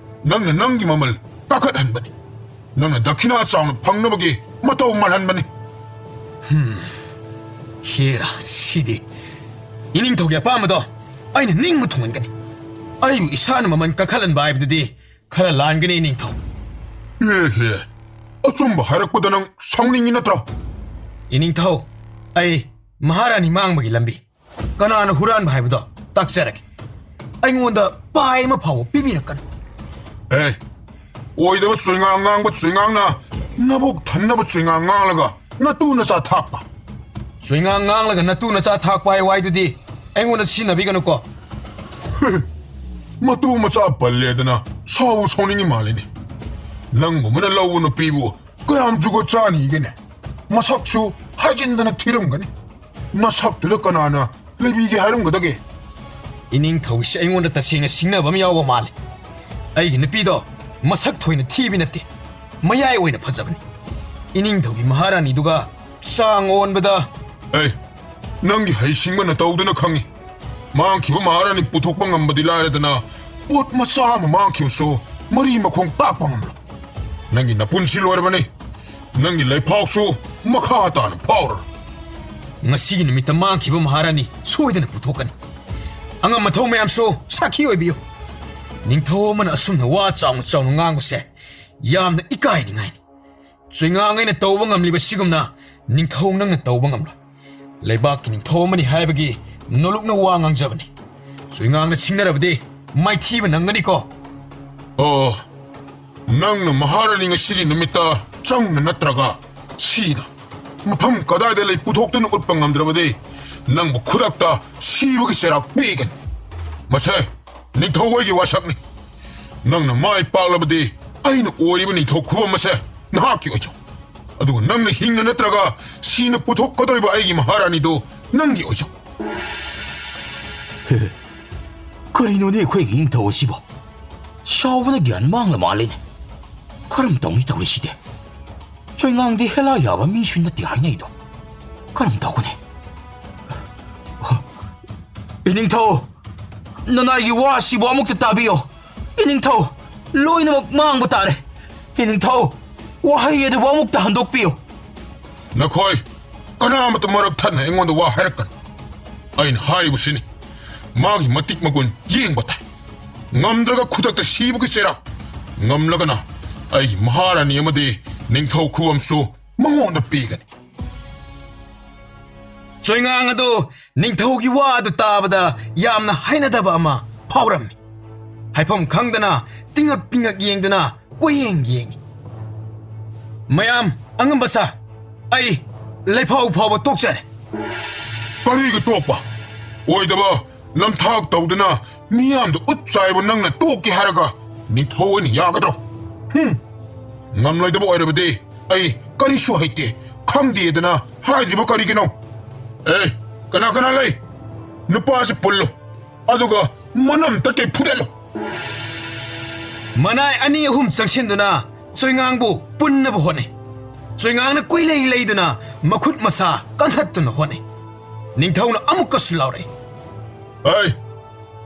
ꯅꯪꯅ ꯅꯪꯒꯤ ꯃꯃꯜ ꯀꯥꯈꯠꯍꯟꯕꯅꯤ꯫ ꯅꯪꯅ ꯗꯈꯤꯅꯥ ꯆꯥꯎꯅ ꯐꯪꯅꯕꯒꯤ ꯃꯇꯧ ꯃꯥꯜꯍꯟꯕꯅꯤ꯫ ꯍꯦꯔꯥ, ꯁꯤꯗꯤ ꯏꯅꯤꯡꯊꯧꯒꯤ ꯑꯄꯥꯝꯕꯗꯣ ꯑꯩꯅ ꯅꯤꯡꯕ ꯊꯨꯡꯍꯟꯒꯅꯤ꯫ ꯑꯩꯕꯨ ꯏꯁꯥꯅ ꯃꯃꯜ ꯀꯥꯈꯠꯍꯟꯕ ꯍꯥꯏꯕꯗꯨꯗꯤ ꯈꯔ ꯂꯥꯟꯒꯅꯤ, ꯏꯅꯤꯡꯊꯧ꯫ ꯑꯦꯍꯦ, ꯑꯆꯨꯝꯕ ꯍꯥꯏꯔꯛꯄꯗ ꯅꯪ ꯁꯥꯎꯅꯤꯡꯉꯤ ꯅꯠꯇ꯭ꯔꯣ? ꯏꯅꯤꯡꯊꯧ, ꯑꯩ ꯃꯍꯥꯔꯥꯅꯤ ꯃꯥꯡꯕꯒꯤ ꯂꯝꯕꯤ, ꯀꯅꯥꯅ ꯍꯨꯔꯥꯟꯕ ꯍꯥꯏꯕꯗꯣ ꯇꯥꯛꯆꯔꯒꯦ꯫ ꯑꯩꯉꯣꯟꯗ ꯄꯥꯏ ꯑꯃ ꯐꯥꯎꯕ ꯄꯤꯕꯤꯔꯛꯀꯅꯨ꯫ ꯑꯦ, ꯑꯣꯏꯗꯕ ꯆꯣꯏꯉꯥꯡ ꯉꯥꯡꯕ ꯆꯣꯏꯉꯥꯡꯅ ꯅꯕꯨꯛ ꯊꯟꯅꯕ ꯆꯣꯏꯉꯥꯡ ꯉꯥꯡꯂꯒ ꯅꯇꯨ ꯅꯆꯥ ꯊꯥꯛꯄ꯫ ꯆꯣꯏꯉꯥꯡ ꯉꯥꯡꯂꯒ ꯅꯇꯨ ꯅꯆꯥ ꯊꯥꯛꯄ ꯍꯥꯏ ꯋꯥꯏꯗꯨꯗꯤ ꯑꯩꯉꯣꯟꯗ ꯁꯤꯖꯤꯟꯅꯕꯤꯒꯅꯨꯀꯣ꯫ ꯃꯇꯨ ꯃꯆꯥ ꯄꯜꯂꯦꯗꯅ ꯁꯥꯎ ꯁꯥꯎꯅꯤꯡꯉꯤ ꯃꯥꯜꯂꯤꯅꯦ꯫ ꯅꯪꯒꯨꯝꯕꯅ ꯂꯧꯕ ꯅꯨꯄꯤꯕꯨ ꯀꯌꯥꯝ ꯖꯨꯒꯣꯠ ꯆꯥꯅꯤꯒꯦꯅꯦ? ꯃꯁꯛꯁꯨ ꯍꯥꯏꯖꯤꯟꯗꯅ ꯊꯤꯔꯝꯒꯅꯤ꯫ ꯅꯁꯛꯇꯨꯗ ꯀꯅꯥꯅ ꯂꯩꯕꯤꯒꯦ ꯍꯥꯏꯔꯝꯒꯗꯒꯦ? ꯏꯅꯤꯡꯊꯧꯒꯤꯁꯦ ꯑꯩꯉꯣꯟꯗ ꯇꯁꯦꯡꯅ ꯁꯤꯡꯅꯕ ꯑꯃ ꯌꯥꯎꯕ ꯃꯥꯜꯂꯦ꯫ ꯑꯩꯒꯤ ꯅꯨꯄꯤꯗꯣ ꯃꯁꯛ ꯊꯣꯏꯅ ꯊꯤꯕꯤ ꯅꯠꯇꯦ, ꯃꯌꯥꯏ ꯑꯣꯏꯅ ꯐꯖꯕꯅꯤ꯫ ꯏꯅꯤꯡꯊꯧꯒꯤ ꯃꯍꯥꯔꯥꯅꯤꯗꯨꯒ ꯆꯥꯡ ꯑꯣꯟꯕꯗ꯫ ꯑꯦ, ꯅꯪꯒꯤ ꯍꯩꯁꯤꯡꯕ ꯅꯇꯧꯗꯨꯅ ꯈꯪꯉꯤ꯫ ꯃꯥꯡꯈꯤꯕ ꯃꯍꯥꯔꯥꯅꯤ ꯄꯨꯊꯣꯛꯄ ꯉꯝꯕꯗꯤ ꯂꯥꯏꯔꯗꯅ, ꯄꯣꯠ ꯃꯆꯥ ꯑꯃ ꯃꯥꯡꯈꯤꯕꯁꯨ ꯃꯔꯤ ꯃꯈꯣꯡ ꯇꯥꯛꯄ ꯉꯝꯂꯣꯏ꯫ ꯅꯪꯒꯤ ꯅꯄꯨꯟꯁꯤ ꯂꯣꯏꯔꯕꯅꯤ꯫ ꯅꯪꯒꯤ ꯂꯩꯐꯥꯎꯁꯨ ꯃꯈꯥ ꯇꯥꯅ ꯐꯥꯎꯔꯔꯣꯏ꯫ ꯉꯁꯤꯒꯤ ꯅꯨꯃꯤꯠꯇ ꯃꯥꯡꯈꯤꯕ ꯃꯍꯥꯔꯥꯅꯤ ꯁꯣꯏꯗꯅ ꯄꯨꯊꯣꯛꯀꯅꯤ꯫ ꯑꯉꯝ ꯑꯊꯧ ꯃꯌꯥꯝꯁꯨ ꯁꯥꯈꯤ ꯑꯣꯏꯕꯤꯌꯨ꯫ ꯅꯤꯡꯊꯧ ꯑꯃꯅ ꯑꯁꯨꯝꯅ ꯋꯥ ꯆꯥꯎꯅ ꯆꯥꯎꯅ ꯉꯥꯡꯕꯁꯦ ꯌꯥꯝꯅ ꯏꯀꯥꯏꯅꯤꯡꯉꯥꯏꯅꯤ꯫ ꯆꯣꯏꯉꯥꯡ ꯑꯩꯅ ꯇꯧꯕ ꯉꯝꯂꯤꯕ ꯁꯤꯒꯨꯝꯅ ꯅꯤꯡꯊꯧ ꯅꯪꯅ ꯇꯧꯕ ꯉꯝꯂꯣꯏ꯫ ꯂꯩꯕꯥꯛꯀꯤ ꯅꯤꯡꯊꯧ ꯑꯃꯅꯤ ꯍꯥꯏꯕꯒꯤ ꯅꯣꯂꯨꯛꯅ ꯋꯥ ꯉꯥꯡꯖꯕꯅꯤ꯫ ꯆꯣꯏꯉꯥꯡꯅ ꯁꯤꯡꯅꯔꯕꯗꯤ ꯃꯥꯏꯊꯤꯕ ꯅꯪꯒꯅꯤꯀꯣ꯫ ꯑꯣ, ꯅꯪꯅ ꯃꯍꯥꯔꯥꯅꯤ ꯉꯁꯤꯒꯤ ꯅꯨꯃꯤꯠꯇ ꯆꯪꯅ ꯅꯠꯇ꯭ꯔꯒ ꯁꯤꯅ ꯃꯐꯝ ꯀꯗꯥꯏꯗ ꯂꯩ ꯄꯨꯊꯣꯛꯇꯨꯅ ꯎꯠꯄ ꯉꯝꯗ꯭ꯔꯕꯗꯤ, ꯅꯪꯕꯨ ꯈꯨꯗꯛꯇ ꯁꯤꯕꯒꯤ ꯆꯩꯔꯥꯛ ꯄꯤꯒꯅꯤ꯫ ꯃꯁꯦ ꯅꯤꯡꯊꯧ ꯑꯩꯒꯤ ꯋꯥꯁꯛꯅꯤ꯫ ꯅꯪꯅ ꯃꯥꯏ ꯄꯥꯛꯂꯕꯗꯤ, ꯑꯩꯅ ꯑꯣꯏꯔꯤꯕ ꯅꯤꯡꯊꯧ ꯈꯨꯕꯝ ꯑꯁꯦ ꯅꯍꯥꯛꯀꯤ ꯑꯣꯏꯖꯧ꯫ ꯑꯗꯨꯒ ꯅꯪꯅ ꯍꯤꯡꯅ ꯅꯠꯇ꯭ꯔꯒ ꯁꯤꯅ ꯄꯨꯊꯣꯛꯀꯗꯧꯔꯤꯕ ꯑꯩꯒꯤ ꯃꯍꯥꯔꯥꯅꯤꯗꯨ ꯅꯪꯒꯤ ꯑꯣꯏꯖꯧ꯫ ꯀꯔꯤꯅꯣꯅꯦ ꯑꯩꯈꯣꯏꯒꯤ ꯅꯤꯡꯊꯧ ꯑꯁꯤꯕꯣ? ꯁꯥꯎꯕꯅ ꯒ꯭ꯌꯥꯟ ꯃꯥꯡꯂ ꯃꯥꯜꯂꯦꯅꯦ꯫ ꯀꯔꯝ ꯇꯧꯅꯤ ꯇꯧꯔꯤꯁꯤꯗꯤ? ꯆꯣꯏꯉꯥꯡꯗꯤ ꯍꯦꯂꯥ ꯌꯥꯕ ꯃꯤꯁꯨ ꯅꯠꯇꯦ ꯍꯥꯏꯅꯩꯗꯣ꯫ ꯀꯔꯝ ꯇꯧꯒꯅꯤ? ꯏꯅꯤꯡꯊꯧ, ꯅꯅꯥꯏꯒꯤ ꯋꯥ ꯑꯁꯤꯕꯨ ꯑꯃꯨꯛꯇ ꯇꯥꯕꯤꯌꯣ꯫ ꯏꯅꯤꯡꯊꯧ, ꯂꯣꯏꯅꯃꯛ ꯃꯥꯡꯕ ꯇꯥꯔꯦ꯫ ꯏꯅꯤꯡꯊꯧ, ꯋꯥꯍꯩ ꯑꯗꯨꯕꯨ ꯑꯃꯨꯛꯇ ꯍꯟꯗꯣꯛꯄꯤꯌꯨ꯫ ꯅꯈꯣꯏ ꯀꯅꯥꯃꯠꯇ ꯃꯔꯛ ꯊꯠꯅ ꯑꯩꯉꯣꯟꯗ ꯋꯥ ꯍꯥꯏꯔꯛꯀꯅꯨ꯫ ꯑꯩꯅ ꯍꯥꯏꯔꯤꯕꯁꯤꯅꯤ, ꯃꯥꯒꯤ ꯃꯇꯤꯛ ꯃꯒꯨꯟ ꯌꯦꯡꯕ ꯇꯥꯏ꯫ ꯉꯝꯗ꯭ꯔꯒ ꯈꯨꯗꯛꯇ ꯁꯤꯕꯒꯤ ꯆꯩꯔꯥꯛ, ꯉꯝꯂꯒꯅ ꯑꯩꯒꯤ ꯃꯍꯥꯔꯥꯅꯤ ꯑꯃꯗꯤ ꯅꯤꯡꯊꯧ ꯈꯨꯕꯝꯁꯨ ꯃꯉꯣꯟꯗ ꯄꯤꯒꯅꯤ꯫ ꯆꯣꯏꯉꯥꯡ ꯑꯗꯨ ꯅꯤꯡꯊꯧꯒꯤ ꯋꯥ ꯑꯗꯨ ꯇꯥꯕꯗ ꯌꯥꯝꯅ ꯍꯩꯅꯗꯕ ꯑꯃ ꯐꯥꯎꯔꯝꯃꯤ꯫ ꯍꯥꯏꯐꯝ ꯈꯪꯗꯅ ꯇꯤꯡꯉꯛ ꯇꯤꯡꯉꯛ ꯌꯦꯡꯗꯨꯅ ꯀꯣꯏꯌꯦꯡ ꯌꯦꯡꯉꯤ꯫ ꯃꯌꯥꯝ, ꯑꯉꯝꯕ ꯁꯥꯔ, ꯑꯩ ꯂꯩꯐꯥꯎ ꯐꯥꯎꯕ ꯇꯣꯛꯆꯔꯦ꯫ ꯀꯔꯤꯒꯤ ꯇꯣꯛꯄ? ꯑꯣꯏꯗꯕ ꯅꯝꯊꯥꯛ ꯇꯧꯗꯨꯅ ꯃꯤꯌꯥꯝꯗ ꯎꯠ ꯆꯥꯏꯕ ꯅꯪꯅ ꯇꯣꯛꯀꯦ ꯍꯥꯏꯔꯒ ꯅꯤꯡꯊꯧ ꯑꯣꯏꯅ ꯌꯥꯒꯗ꯭ꯔꯣ? ꯍꯨꯝ! ꯉꯝꯂꯣꯏꯗꯕ ꯑꯣꯏꯔꯕꯗꯤ ꯑꯩ ꯀꯔꯤꯁꯨ ꯍꯩꯇꯦ, ꯈꯪꯗꯦꯗꯅ ꯍꯥꯏꯗ꯭ꯔꯤꯕ ꯀꯔꯤꯒꯤꯅꯣ? ꯑꯦ, ꯀꯅꯥ ꯀꯅꯥ ꯂꯩ? ꯅꯨꯄꯥꯁꯤ ꯄꯨꯜꯂꯨ, ꯑꯗꯨꯒ ꯃꯅꯝ ꯇꯠꯀꯩ ꯐꯨꯗꯠꯂꯨ꯫ ꯃꯅꯥꯏ ꯑꯅꯤ ꯑꯍꯨꯝ ꯆꯪꯁꯤꯟꯗꯨꯅ ꯆꯣꯏꯉꯥꯡꯕꯨ ꯄꯨꯟꯅꯕ ꯍꯣꯠꯅꯩ꯫ ꯆꯣꯏꯉꯥꯡꯅ ꯀꯨꯏꯂꯩ ꯂꯩꯗꯨꯅ ꯃꯈꯨꯠ ꯃꯁꯥ ꯀꯟꯊꯠꯇꯨꯅ ꯍꯣꯠꯅꯩ꯫ ꯅꯤꯡꯊꯧꯅ ꯑꯃꯨꯛꯀꯁꯨ ꯂꯥꯎꯔꯛꯏ꯫ ꯑꯩ,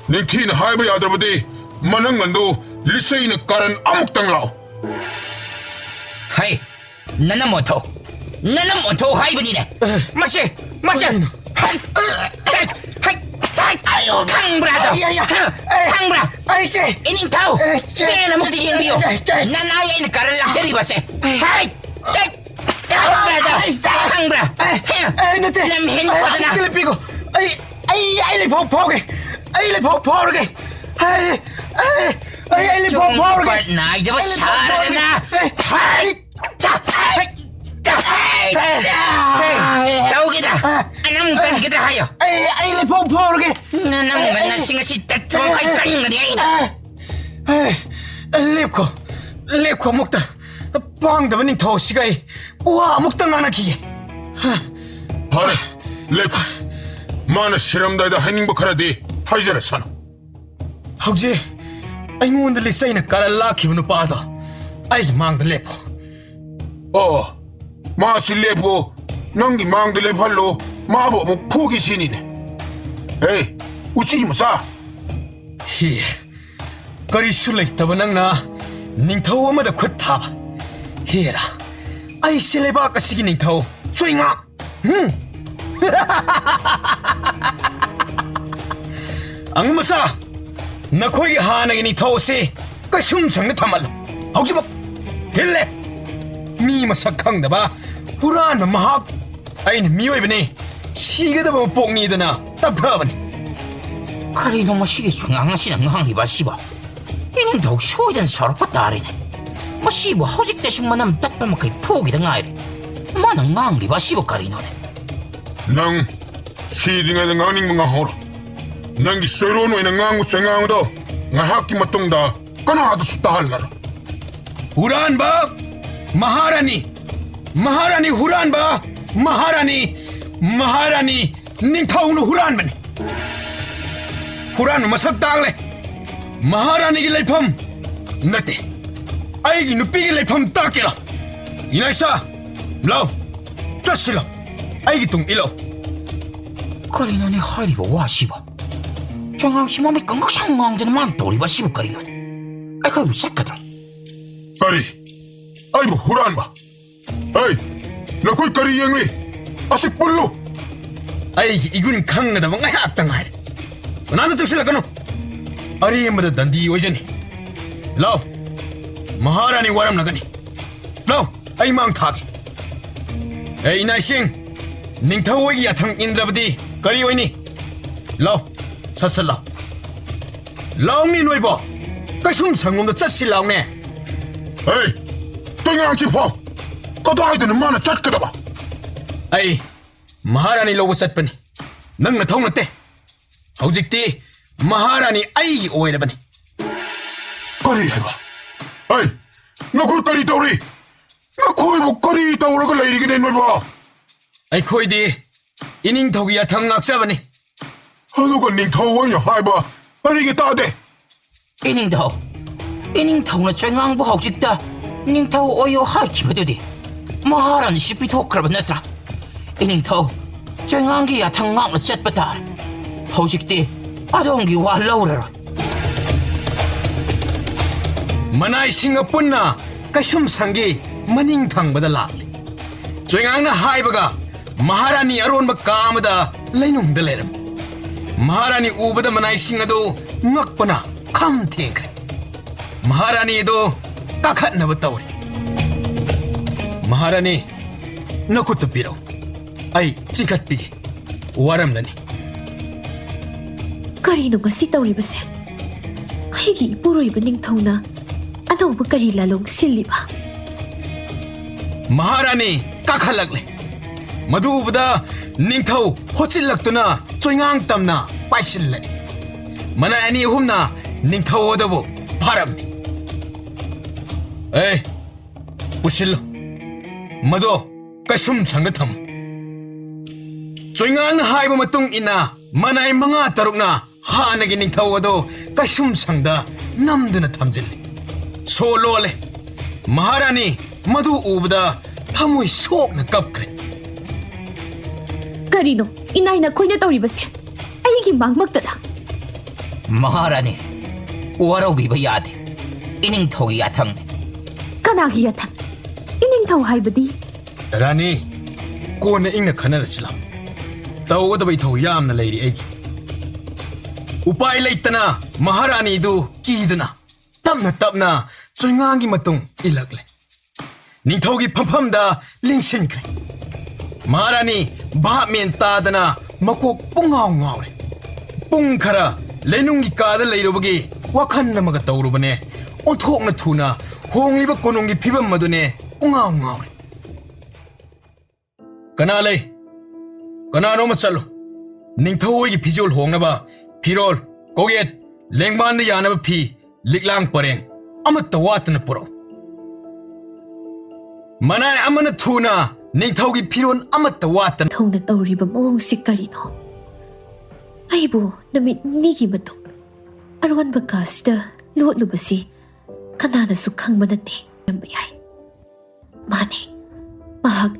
ꯅꯤꯡꯊꯤꯅ ꯍꯥꯏꯕ ꯌꯥꯗ꯭ꯔꯕꯗꯤ ꯃꯅꯪꯒꯟꯗꯨ ꯂꯤꯆꯩꯅ ꯀꯥꯔꯟ ꯑꯃꯨꯛꯇꯪ ꯂꯥꯎ꯫ ꯍꯩ, ꯅꯅꯝ ꯑꯣꯟꯊꯣꯛ, ꯅꯅꯝ ꯑꯣꯟꯊꯣꯛ ꯍꯥꯏꯕꯅꯤꯅꯦ꯫ ꯃꯁꯦ, ꯃꯁꯦ꯫ ꯀꯔꯤꯅꯣ? ꯍꯩ, ꯍꯩ, ꯍꯩ, ꯍꯩ, ꯈꯪꯕ꯭ꯔꯥ ꯑꯗꯣ? ꯑꯩ, ꯑꯩ, ꯑꯩ, ꯈꯪꯕ꯭ꯔꯥ? ꯑꯩꯁꯦ꯫ ꯏꯅꯤꯡꯊꯧ, ꯑꯩꯁꯦ꯫ ꯃꯦꯟ ꯑꯃꯨꯛꯇ ꯌꯦꯡꯕꯤꯌꯨ꯫ ꯑꯩ, ꯑꯩ, ꯑꯩ꯫ ꯅꯅꯥꯎ ꯑꯩꯅ ꯀꯥꯔꯟ ꯂꯥꯛꯆꯔꯤꯕꯁꯦ꯫ ꯍꯩ, ꯍꯩ, ꯈꯪꯕ꯭ꯔꯥ ꯑꯗꯣ? ꯑꯩ, ꯑꯩ, ꯈꯪꯕ꯭ꯔꯥ? ꯑꯩ, ꯍꯦ? ꯑꯩ ꯅꯠꯇꯦ꯫ ꯂꯝ ꯍꯦꯟ ꯑꯩ, ꯈꯣꯠꯇꯅ꯫ ꯑꯝꯇ ꯂꯦꯞꯄꯤꯈꯣ꯫ ꯑꯩ, ꯑꯩ, ꯑꯩ ꯂꯩꯐꯥꯎ ꯐꯥꯎꯒꯦ꯫ ꯑꯩ ꯂꯩꯐꯥꯎ ꯐꯥꯎꯔꯒꯦ꯫ ꯑꯩ, ꯑꯩ, ꯑꯩ, ꯑꯩ ꯂꯩꯐꯥꯎ ꯐꯥꯎꯔꯒꯦ꯫ ꯆꯨꯝꯕ ꯅꯥꯏꯗꯕ ꯑꯩ ꯂꯩꯐꯥꯎ ꯁꯥꯔꯗꯅ꯫ ꯐꯥꯎꯔꯒꯦ꯫ ꯑꯩ, ꯍꯩ! ꯆꯥ! ꯍꯩ! ꯆꯥ! ꯍꯩ! ꯆꯥ! ꯍꯩ! ꯇꯧꯒꯦꯗ! ꯑ, ꯑꯅꯝ ꯑ, ꯀꯟꯒꯦꯗ ꯍꯥꯏꯌꯣ! ꯑꯩ, ꯑꯩ ꯂꯩꯐꯥꯎ ꯐꯥꯎꯔꯒꯦ! ꯅꯅꯝ ꯑꯩ, ꯑꯩ, ꯉꯟꯅꯁꯤꯡ ꯑꯁꯤ ꯇꯠꯄ ꯃꯈꯩ ꯑ, ꯀꯟꯒꯅꯤ ꯑꯩꯅ! ꯑ, ꯑ, ꯂꯦꯞꯈꯣ! ꯂꯦꯞꯈꯣ ꯑꯃꯨꯛꯇ! ꯄꯥꯡꯗꯕ ꯅꯤꯡꯊꯧ ꯑꯁꯤꯒ ꯑꯩ ꯋꯥ ꯑꯃꯨꯛꯇ ꯉꯥꯡꯅꯈꯤꯒꯦ! ꯍ! ꯐꯔꯦ, ꯂꯦꯞꯈꯣ! ꯃꯥꯅ ꯁꯤꯔꯝꯗꯥꯏꯗ ꯍꯥꯏꯅꯤꯡꯕ ꯈꯔꯗꯤ ꯍꯥꯏꯖꯔꯁꯅꯨ! ꯍꯧꯖꯤꯛ ꯑꯩꯉꯣꯟꯗ ꯂꯤꯆꯩꯅ ꯀꯥꯔꯟ ꯂꯥꯛꯈꯤꯕ ꯅꯨꯄꯥꯗꯣ ꯑꯩꯒꯤ ꯃꯥꯡꯗ ꯂꯦꯞꯄꯣ꯫ ꯑꯣ, ꯃꯥꯁꯤ ꯂꯦꯞꯄꯣ, ꯅꯪꯒꯤ ꯃꯥꯡꯗ ꯂꯦꯞꯍꯜꯂꯣ, ꯃꯥꯕꯨ ꯑꯃꯨꯛ ꯐꯨꯒꯦ ꯁꯤꯅꯤꯅꯦ꯫ ꯍꯦ, ꯎꯆꯤ ꯃꯆꯥ! ꯍꯤ, ꯀꯔꯤꯁꯨ ꯂꯩꯇꯕ ꯅꯪꯅ ꯅꯤꯡꯊꯧ ꯑꯃꯗ ꯈꯨꯠ ꯊꯥꯕ꯫ ꯍꯦꯔꯥ, ꯑꯩꯁꯦ ꯂꯩꯕꯥꯛ ꯑꯁꯤꯒꯤ ꯅꯤꯡꯊꯧ ꯆꯣꯏꯉꯥꯛ꯫ ꯍꯨꯝ꯫ ꯑꯉꯝ ꯃꯆꯥ, ꯅꯈꯣꯏꯒꯤ ꯍꯥꯟꯅꯒꯤ ꯅꯤꯡꯊꯧ ꯑꯁꯤ ꯀꯩꯁꯨꯝꯁꯪꯗ ꯊꯝꯍꯜꯂꯨ꯫ ꯍꯧꯖꯤꯛꯃꯛ ꯊꯤꯜꯂꯦ꯫ ꯃꯤ ꯃꯁꯛ ꯈꯪꯗꯕ ꯍꯨꯔꯥꯟꯕ ꯃꯍꯥꯛ꯫ ꯑꯩꯅ ꯃꯤꯑꯣꯏꯕꯅꯤ, ꯁꯤꯒꯗꯕ ꯃꯄꯣꯛꯅꯤꯗꯅ ꯇꯞꯊꯕꯅꯤ꯫ ꯀꯔꯤꯅꯣ ꯃꯁꯤꯒꯤ ꯆꯣꯏꯉꯥꯡ ꯑꯁꯤꯅ ꯉꯥꯡꯂꯤꯕ ꯑꯁꯤꯕꯣ? ꯏꯅꯤꯡꯊꯧ ꯁꯣꯏꯗꯅ ꯁꯥꯎꯔꯛꯄ ꯇꯥꯔꯦꯅꯦ꯫ ꯃꯁꯤꯕꯨ ꯍꯧꯖꯤꯛꯇꯁꯨ ꯃꯅꯝ ꯇꯠꯄ ꯃꯈꯩ ꯐꯨꯈꯤꯗ ꯉꯥꯏꯔꯦ꯫ ꯃꯥꯅ ꯉꯥꯡꯂꯤꯕ ꯑꯁꯤꯕꯨ ꯀꯔꯤꯅꯣꯅꯦ? ꯅꯪ ꯁꯤꯗ꯭ꯔꯤꯉꯩꯗ ꯉꯥꯡꯅꯤꯡꯕ ꯉꯥꯡꯍꯧꯔꯣ꯫ ꯅꯪꯒꯤ ꯆꯣꯏꯔꯣꯟ ꯑꯣꯏꯅ ꯉꯥꯡꯕ ꯆꯩꯉꯥꯡꯗꯣ ꯉꯥꯏꯍꯥꯛꯀꯤ ꯃꯇꯨꯡꯗ ꯀꯅꯥꯗꯁꯨ ꯇꯥꯍꯜꯂꯔꯣꯏ꯫ ꯍꯨꯔꯥꯟꯕ! ꯃꯍꯥꯔꯥꯅꯤ! ꯃꯍꯥꯔꯥꯅꯤ ꯍꯨꯔꯥꯟꯕ! ꯃꯍꯥꯔꯥꯅꯤ! ꯃꯍꯥꯔꯥꯅꯤ! ꯅꯤꯡꯊꯧꯅ ꯍꯨꯔꯥꯟꯕꯅꯤ꯫ ꯍꯨꯔꯥꯟꯕ ꯃꯁꯛ ꯇꯥꯛꯂꯦ꯫ ꯃꯍꯥꯔꯥꯅꯤꯒꯤ ꯂꯩꯐꯝ ꯅꯠꯇꯦ, ꯑꯩꯒꯤ ꯅꯨꯄꯤꯒꯤ ꯂꯩꯐꯝ ꯇꯥꯛꯀꯦꯔꯥ? ꯏꯅꯥꯏꯁꯥ, ꯂꯥꯎ, ꯆꯠꯁꯤ ꯂꯥꯎ, ꯑꯩꯒꯤ ꯇꯨꯡ ꯏꯜꯂꯛꯎ꯫ ꯀꯔꯤꯅꯣꯅꯦ ꯍꯥꯏꯔꯤꯕ ꯋꯥꯁꯤꯕꯣ? ꯆꯣꯏꯉꯥꯡꯁꯤ ꯃꯃꯤꯠ ꯀꯪꯉꯛꯁꯪ ꯉꯥꯡꯗꯅ ꯃꯥꯅ ꯇꯧꯔꯤꯕ ꯑꯁꯤꯕꯨ ꯀꯔꯤꯅꯣꯅꯦ? ꯑꯩꯈꯣꯏꯕꯨ ꯆꯠꯀꯗ꯭ꯔꯣ? ꯀꯔꯤ? ꯑꯩꯕꯨ ꯍꯨꯔꯥꯟꯕ? ꯍꯩ, ꯅꯈꯣꯏ ꯀꯔꯤ ꯌꯦꯡꯂꯤ? ꯑꯁꯤ ꯄꯨꯜꯂꯨ꯫ ꯑꯩꯒꯤ ꯏꯒꯨꯟ ꯈꯪꯒꯗꯕ ꯉꯥꯏꯍꯥꯛꯇ ꯉꯥꯏꯔꯦ꯫ ꯀꯅꯥꯝꯇ ꯆꯪꯁꯤꯜꯂꯛꯀꯅꯨ꯫ ꯑꯔꯦꯝꯕꯗ ꯗꯟꯗꯤ ꯑꯣꯏꯖꯅꯤ꯫ ꯂꯥꯎ, ꯃꯍꯥꯔꯥꯅꯤ ꯋꯥꯔꯝꯂꯒꯅꯤ꯫ ꯂꯥꯎ, ꯑꯩ ꯃꯥꯡ ꯊꯥꯒꯦ꯫ ꯑꯦ ꯏꯅꯥꯏꯁꯤꯡ, ꯅꯤꯡꯊꯧ ꯍꯣꯏꯒꯤ ꯌꯥꯊꯪ ꯏꯟꯗ꯭ꯔꯕꯗꯤ ꯀꯔꯤ ꯑꯣꯏꯅꯤ? ꯂꯥꯎ, ꯁꯠ ꯁꯠ ꯂꯥꯎ꯫ ꯂꯥꯎꯅꯦ ꯅꯣꯏꯕꯣ, ꯀꯩꯁꯨꯝ ꯁꯪꯂꯣꯝꯗ ꯆꯠꯁꯤ ꯂꯥꯎꯅꯦ꯫ ꯍꯦ, ꯆꯩꯉꯥꯡꯁꯤ ꯐꯥꯎ ꯀꯗꯥꯏꯗꯅꯣ ꯃꯥꯅ ꯆꯠꯀꯗꯕ? ꯑꯩ ꯃꯍꯥꯔꯥꯅꯤ ꯂꯧꯕ ꯆꯠꯄꯅꯤ, ꯅꯪ ꯅꯊꯧ ꯅꯠꯇꯦ꯫ ꯍꯧꯖꯤꯛꯇꯤ ꯃꯍꯥꯔꯥꯅꯤ ꯑꯩꯒꯤ ꯑꯣꯏꯔꯕꯅꯤ꯫ ꯀꯔꯤ ꯍꯥꯏꯕ? ꯍꯩ, ꯅꯈꯣꯏ ꯀꯔꯤ ꯇꯧꯔꯤ? ꯅꯈꯣꯏꯕꯨ ꯀꯔꯤ ꯇꯧꯔꯒ ꯂꯩꯔꯤꯒꯦꯅꯦ ꯅꯣꯏꯕꯣ? ꯑꯩꯈꯣꯏꯗꯤ ꯏꯅꯤꯡꯊꯧꯒꯤ ꯌꯥꯊꯪ ꯉꯥꯛꯆꯕꯅꯤ꯫ ꯑꯗꯨꯒ ꯅꯤꯡꯊꯧ ꯑꯣꯏꯅ ꯍꯥꯏꯕ ꯀꯔꯤꯒꯤ ꯇꯥꯗꯦ? ꯏꯅꯤꯡꯊꯧ, ꯏꯅꯤꯡꯊꯧꯅ ꯆꯣꯏꯉꯥꯡꯕꯨ ꯍꯧꯖꯤꯛꯇ ꯅꯤꯡꯊꯧ ꯑꯣꯏꯌꯣ ꯍꯥꯏꯈꯤꯕꯗꯨꯗꯤ ꯃꯍꯥꯔꯥꯅꯤꯁꯤ ꯄꯤꯊꯣꯛꯈ꯭ꯔꯕ ꯅꯠꯇ꯭ꯔꯥ? ꯏꯅꯤꯡꯊꯧ, ꯆꯣꯏꯉꯥꯡꯒꯤ ꯌꯥꯊꯪ ꯉꯥꯛꯅ ꯆꯠꯄ ꯇꯥꯔꯦ꯫ ꯍꯧꯖꯤꯛꯇꯤ ꯑꯗꯣꯝꯒꯤ ꯋꯥ ꯂꯧꯔꯔꯣꯏ꯫ ꯃꯅꯥꯏꯁꯤꯡ ꯑꯄꯨꯟꯅ ꯀꯩꯁꯨꯝꯁꯪꯒꯤ ꯃꯅꯤꯡ ꯊꯪꯕꯗ ꯂꯥꯛꯂꯤ꯫ ꯆꯣꯏꯉꯥꯡꯅ ꯍꯥꯏꯕꯒ ꯃꯍꯥꯔꯥꯅꯤ ꯑꯔꯣꯟꯕ ꯀꯥ ꯑꯃꯗ ꯂꯩꯅꯨꯡꯗ ꯂꯩꯔꯝꯃꯤ꯫ ꯃꯍꯥꯔꯥꯅꯤ ꯎꯕꯗ ꯃꯅꯥꯏꯁꯤꯡ ꯑꯗꯨ ꯉꯛꯄꯅ ꯈꯝ ꯊꯦꯡꯈ꯭ꯔꯦ꯫ ꯃꯍꯥꯔꯥꯅꯤ ꯑꯗꯨ ꯀꯥꯈꯠꯅꯕ ꯇꯧꯔꯤ꯫ ꯃꯍꯥꯔꯥꯅꯤ, ꯅꯈꯨꯠꯇꯨ ꯄꯤꯔꯛꯎ꯫ ꯑꯩ ꯆꯤꯡꯈꯠꯄꯤꯒꯦ꯫ ꯋꯥꯔꯝꯂꯅꯤ꯫ ꯀꯔꯤꯅꯣ ꯉꯁꯤ ꯇꯧꯔꯤꯕꯁꯦ? ꯑꯩꯒꯤ ꯏꯄꯨꯔꯣꯏꯕ ꯅꯤꯡꯊꯧꯅ ꯑꯅꯧꯕ ꯀꯔꯤ ꯂꯥꯂꯣꯡ ꯁꯤꯜꯂꯤꯕ? ꯃꯍꯥꯔꯥꯅꯤ ꯀꯥꯈꯠꯂꯛꯂꯦ꯫ ꯃꯗꯨ ꯎꯕꯗ ꯅꯤꯡꯊꯧ ꯍꯣꯠꯆꯤꯜꯂꯛꯇꯨꯅ ꯆꯣꯏꯉꯥꯡ ꯇꯝꯅ ꯄꯥꯏ ꯄꯥꯏꯁꯤꯜꯂꯛꯏ꯫ ꯃꯅꯥꯏ ꯑꯅꯤ ꯑꯍꯨꯝꯅ ꯅꯤꯡꯊꯧ ꯑꯗꯨꯕꯨ ꯐꯥꯔꯝꯃꯤ꯫ "ꯑꯦ, ꯄꯨꯁꯤꯜꯂꯨ, ꯃꯗꯣ ꯀꯩꯁꯨꯝ ꯁꯪꯗ ꯊꯝꯃꯨ"꯫ ꯆꯣꯏꯉꯥꯡꯅ ꯍꯥꯏꯕ ꯃꯇꯨꯡ ꯏꯟꯅ ꯃꯅꯥꯏ ꯃꯉꯥ ꯇꯔꯨꯛꯅ ꯍꯥꯟꯅꯒꯤ ꯅꯤꯡꯊꯧ ꯑꯗꯣ ꯀꯩꯁꯨꯝ ꯁꯪꯗ ꯅꯝꯗꯨꯅ ꯊꯝꯖꯤꯜꯂꯤ꯫ ꯁꯣ ꯂꯣꯜꯂꯦ꯫ ꯃꯍꯥꯔꯥꯅꯤ ꯃꯗꯨ ꯎꯕꯗ ꯊꯃꯣꯏ ꯁꯣꯛꯅ ꯀꯞꯈ꯭ꯔꯦ꯫ "ꯀꯔꯤꯅꯣ ꯏꯅꯥꯏ ꯅꯈꯣꯏꯅ ꯇꯧꯔꯤꯕꯁꯦ? ꯑꯩꯒꯤ ꯃꯥꯡꯃꯛꯇꯗ!" "ꯃꯍꯥꯔꯥꯅꯤ, ꯋꯥꯔꯧꯕꯤꯕ ꯌꯥꯗꯦ꯫ ꯏꯅꯤꯡꯊꯧꯒꯤ ꯌꯥꯊꯪꯅꯤ"꯫ "ꯀꯅꯥꯒꯤ ꯌꯥꯊꯪ? ꯏꯅꯤꯡꯊꯧ ꯍꯥꯏꯕꯗꯤ?" "ꯔꯥꯅꯤ, ꯀꯣꯟꯅ ꯏꯪꯅ ꯈꯟꯅꯔꯁꯤ ꯂꯥꯎ꯫ ꯇꯧꯒꯗꯕ ꯏꯊꯧ ꯌꯥꯝꯅ ꯂꯩꯔꯤ ꯑꯩꯒꯤ"꯫ ꯎꯄꯥꯏ ꯂꯩꯇꯅ ꯃꯍꯥꯔꯥꯅꯤꯗꯨ ꯀꯤꯗꯨꯅ ꯇꯞꯅ ꯇꯞꯅ ꯆꯣꯏꯉꯥꯡꯒꯤ ꯃꯇꯨꯡ ꯏꯜꯂꯛꯂꯦ꯫ ꯅꯤꯡꯊꯧꯒꯤ ꯐꯝꯐꯝꯗ ꯂꯦꯡꯁꯤꯟꯈ꯭ꯔꯦ꯫ ꯃꯍꯥꯔꯥꯅꯤ ꯚꯥꯞ ꯃꯦꯟ ꯇꯥꯗꯅ ꯃꯀꯣꯛ ꯄꯨꯡꯉꯥꯎ ꯉꯥꯎꯔꯦ꯫ ꯄꯨꯡ ꯈꯔ ꯂꯩꯅꯨꯡꯒꯤ ꯀꯥꯗ ꯂꯩꯔꯨꯕꯒꯤ ꯋꯥꯈꯜ ꯑꯃꯒ ꯇꯧꯔꯨꯕꯅꯦ꯫ ꯑꯣꯟꯊꯣꯛꯅ ꯊꯨꯅ ꯍꯣꯡꯂꯤꯕ ꯀꯣꯅꯨꯡꯒꯤ ꯐꯤꯕꯝ ꯑꯗꯨꯅꯦ ꯄꯨꯡꯉꯥꯎ ꯉꯥꯎꯔꯦ꯫ "ꯀꯅꯥ ꯂꯩ? ꯀꯅꯥꯅꯣ ꯑꯃ ꯆꯠꯂꯨ꯫ ꯅꯤꯡꯊꯧ ꯍꯣꯏꯒꯤ ꯐꯤꯖꯣꯜ ꯍꯣꯡꯅꯕ ꯐꯤꯔꯣꯜ, ꯀꯣꯛꯌꯦꯠ, ꯂꯦꯡꯕꯥꯟꯗ ꯌꯥꯅꯕ ꯐꯤ, ꯂꯤꯛꯂꯥꯡ ꯄꯔꯦꯡ ꯑꯃꯠꯇ ꯋꯥꯠꯇꯅ ꯄꯨꯔꯛꯎ"꯫ ꯃꯅꯥꯏ ꯑꯃꯅ ꯊꯨꯅ ꯅꯤꯡꯊꯧꯒꯤ ꯐꯤꯔꯣꯜ ꯑꯃꯠꯇ ꯋꯥꯠꯇꯅ ꯊꯧꯅ ꯇꯧꯔꯤꯕ ꯃꯑꯣꯡꯁꯤ ꯀꯔꯤꯅꯣ? ꯑꯩꯕꯨ ꯅꯨꯃꯤꯠ ꯅꯤꯒꯤ ꯃꯇꯨꯡ ꯑꯔꯣꯟꯕ ꯀꯥꯁꯤꯗ ꯂꯣꯠꯂꯨꯕꯁꯤ ꯀꯅꯥꯅꯁꯨ ꯈꯪꯕ ꯅꯠꯇꯦ꯫ ꯌꯥꯔꯝꯕ ꯌꯥꯏ꯫ ꯃꯥꯅꯦ, ꯃꯍꯥꯛ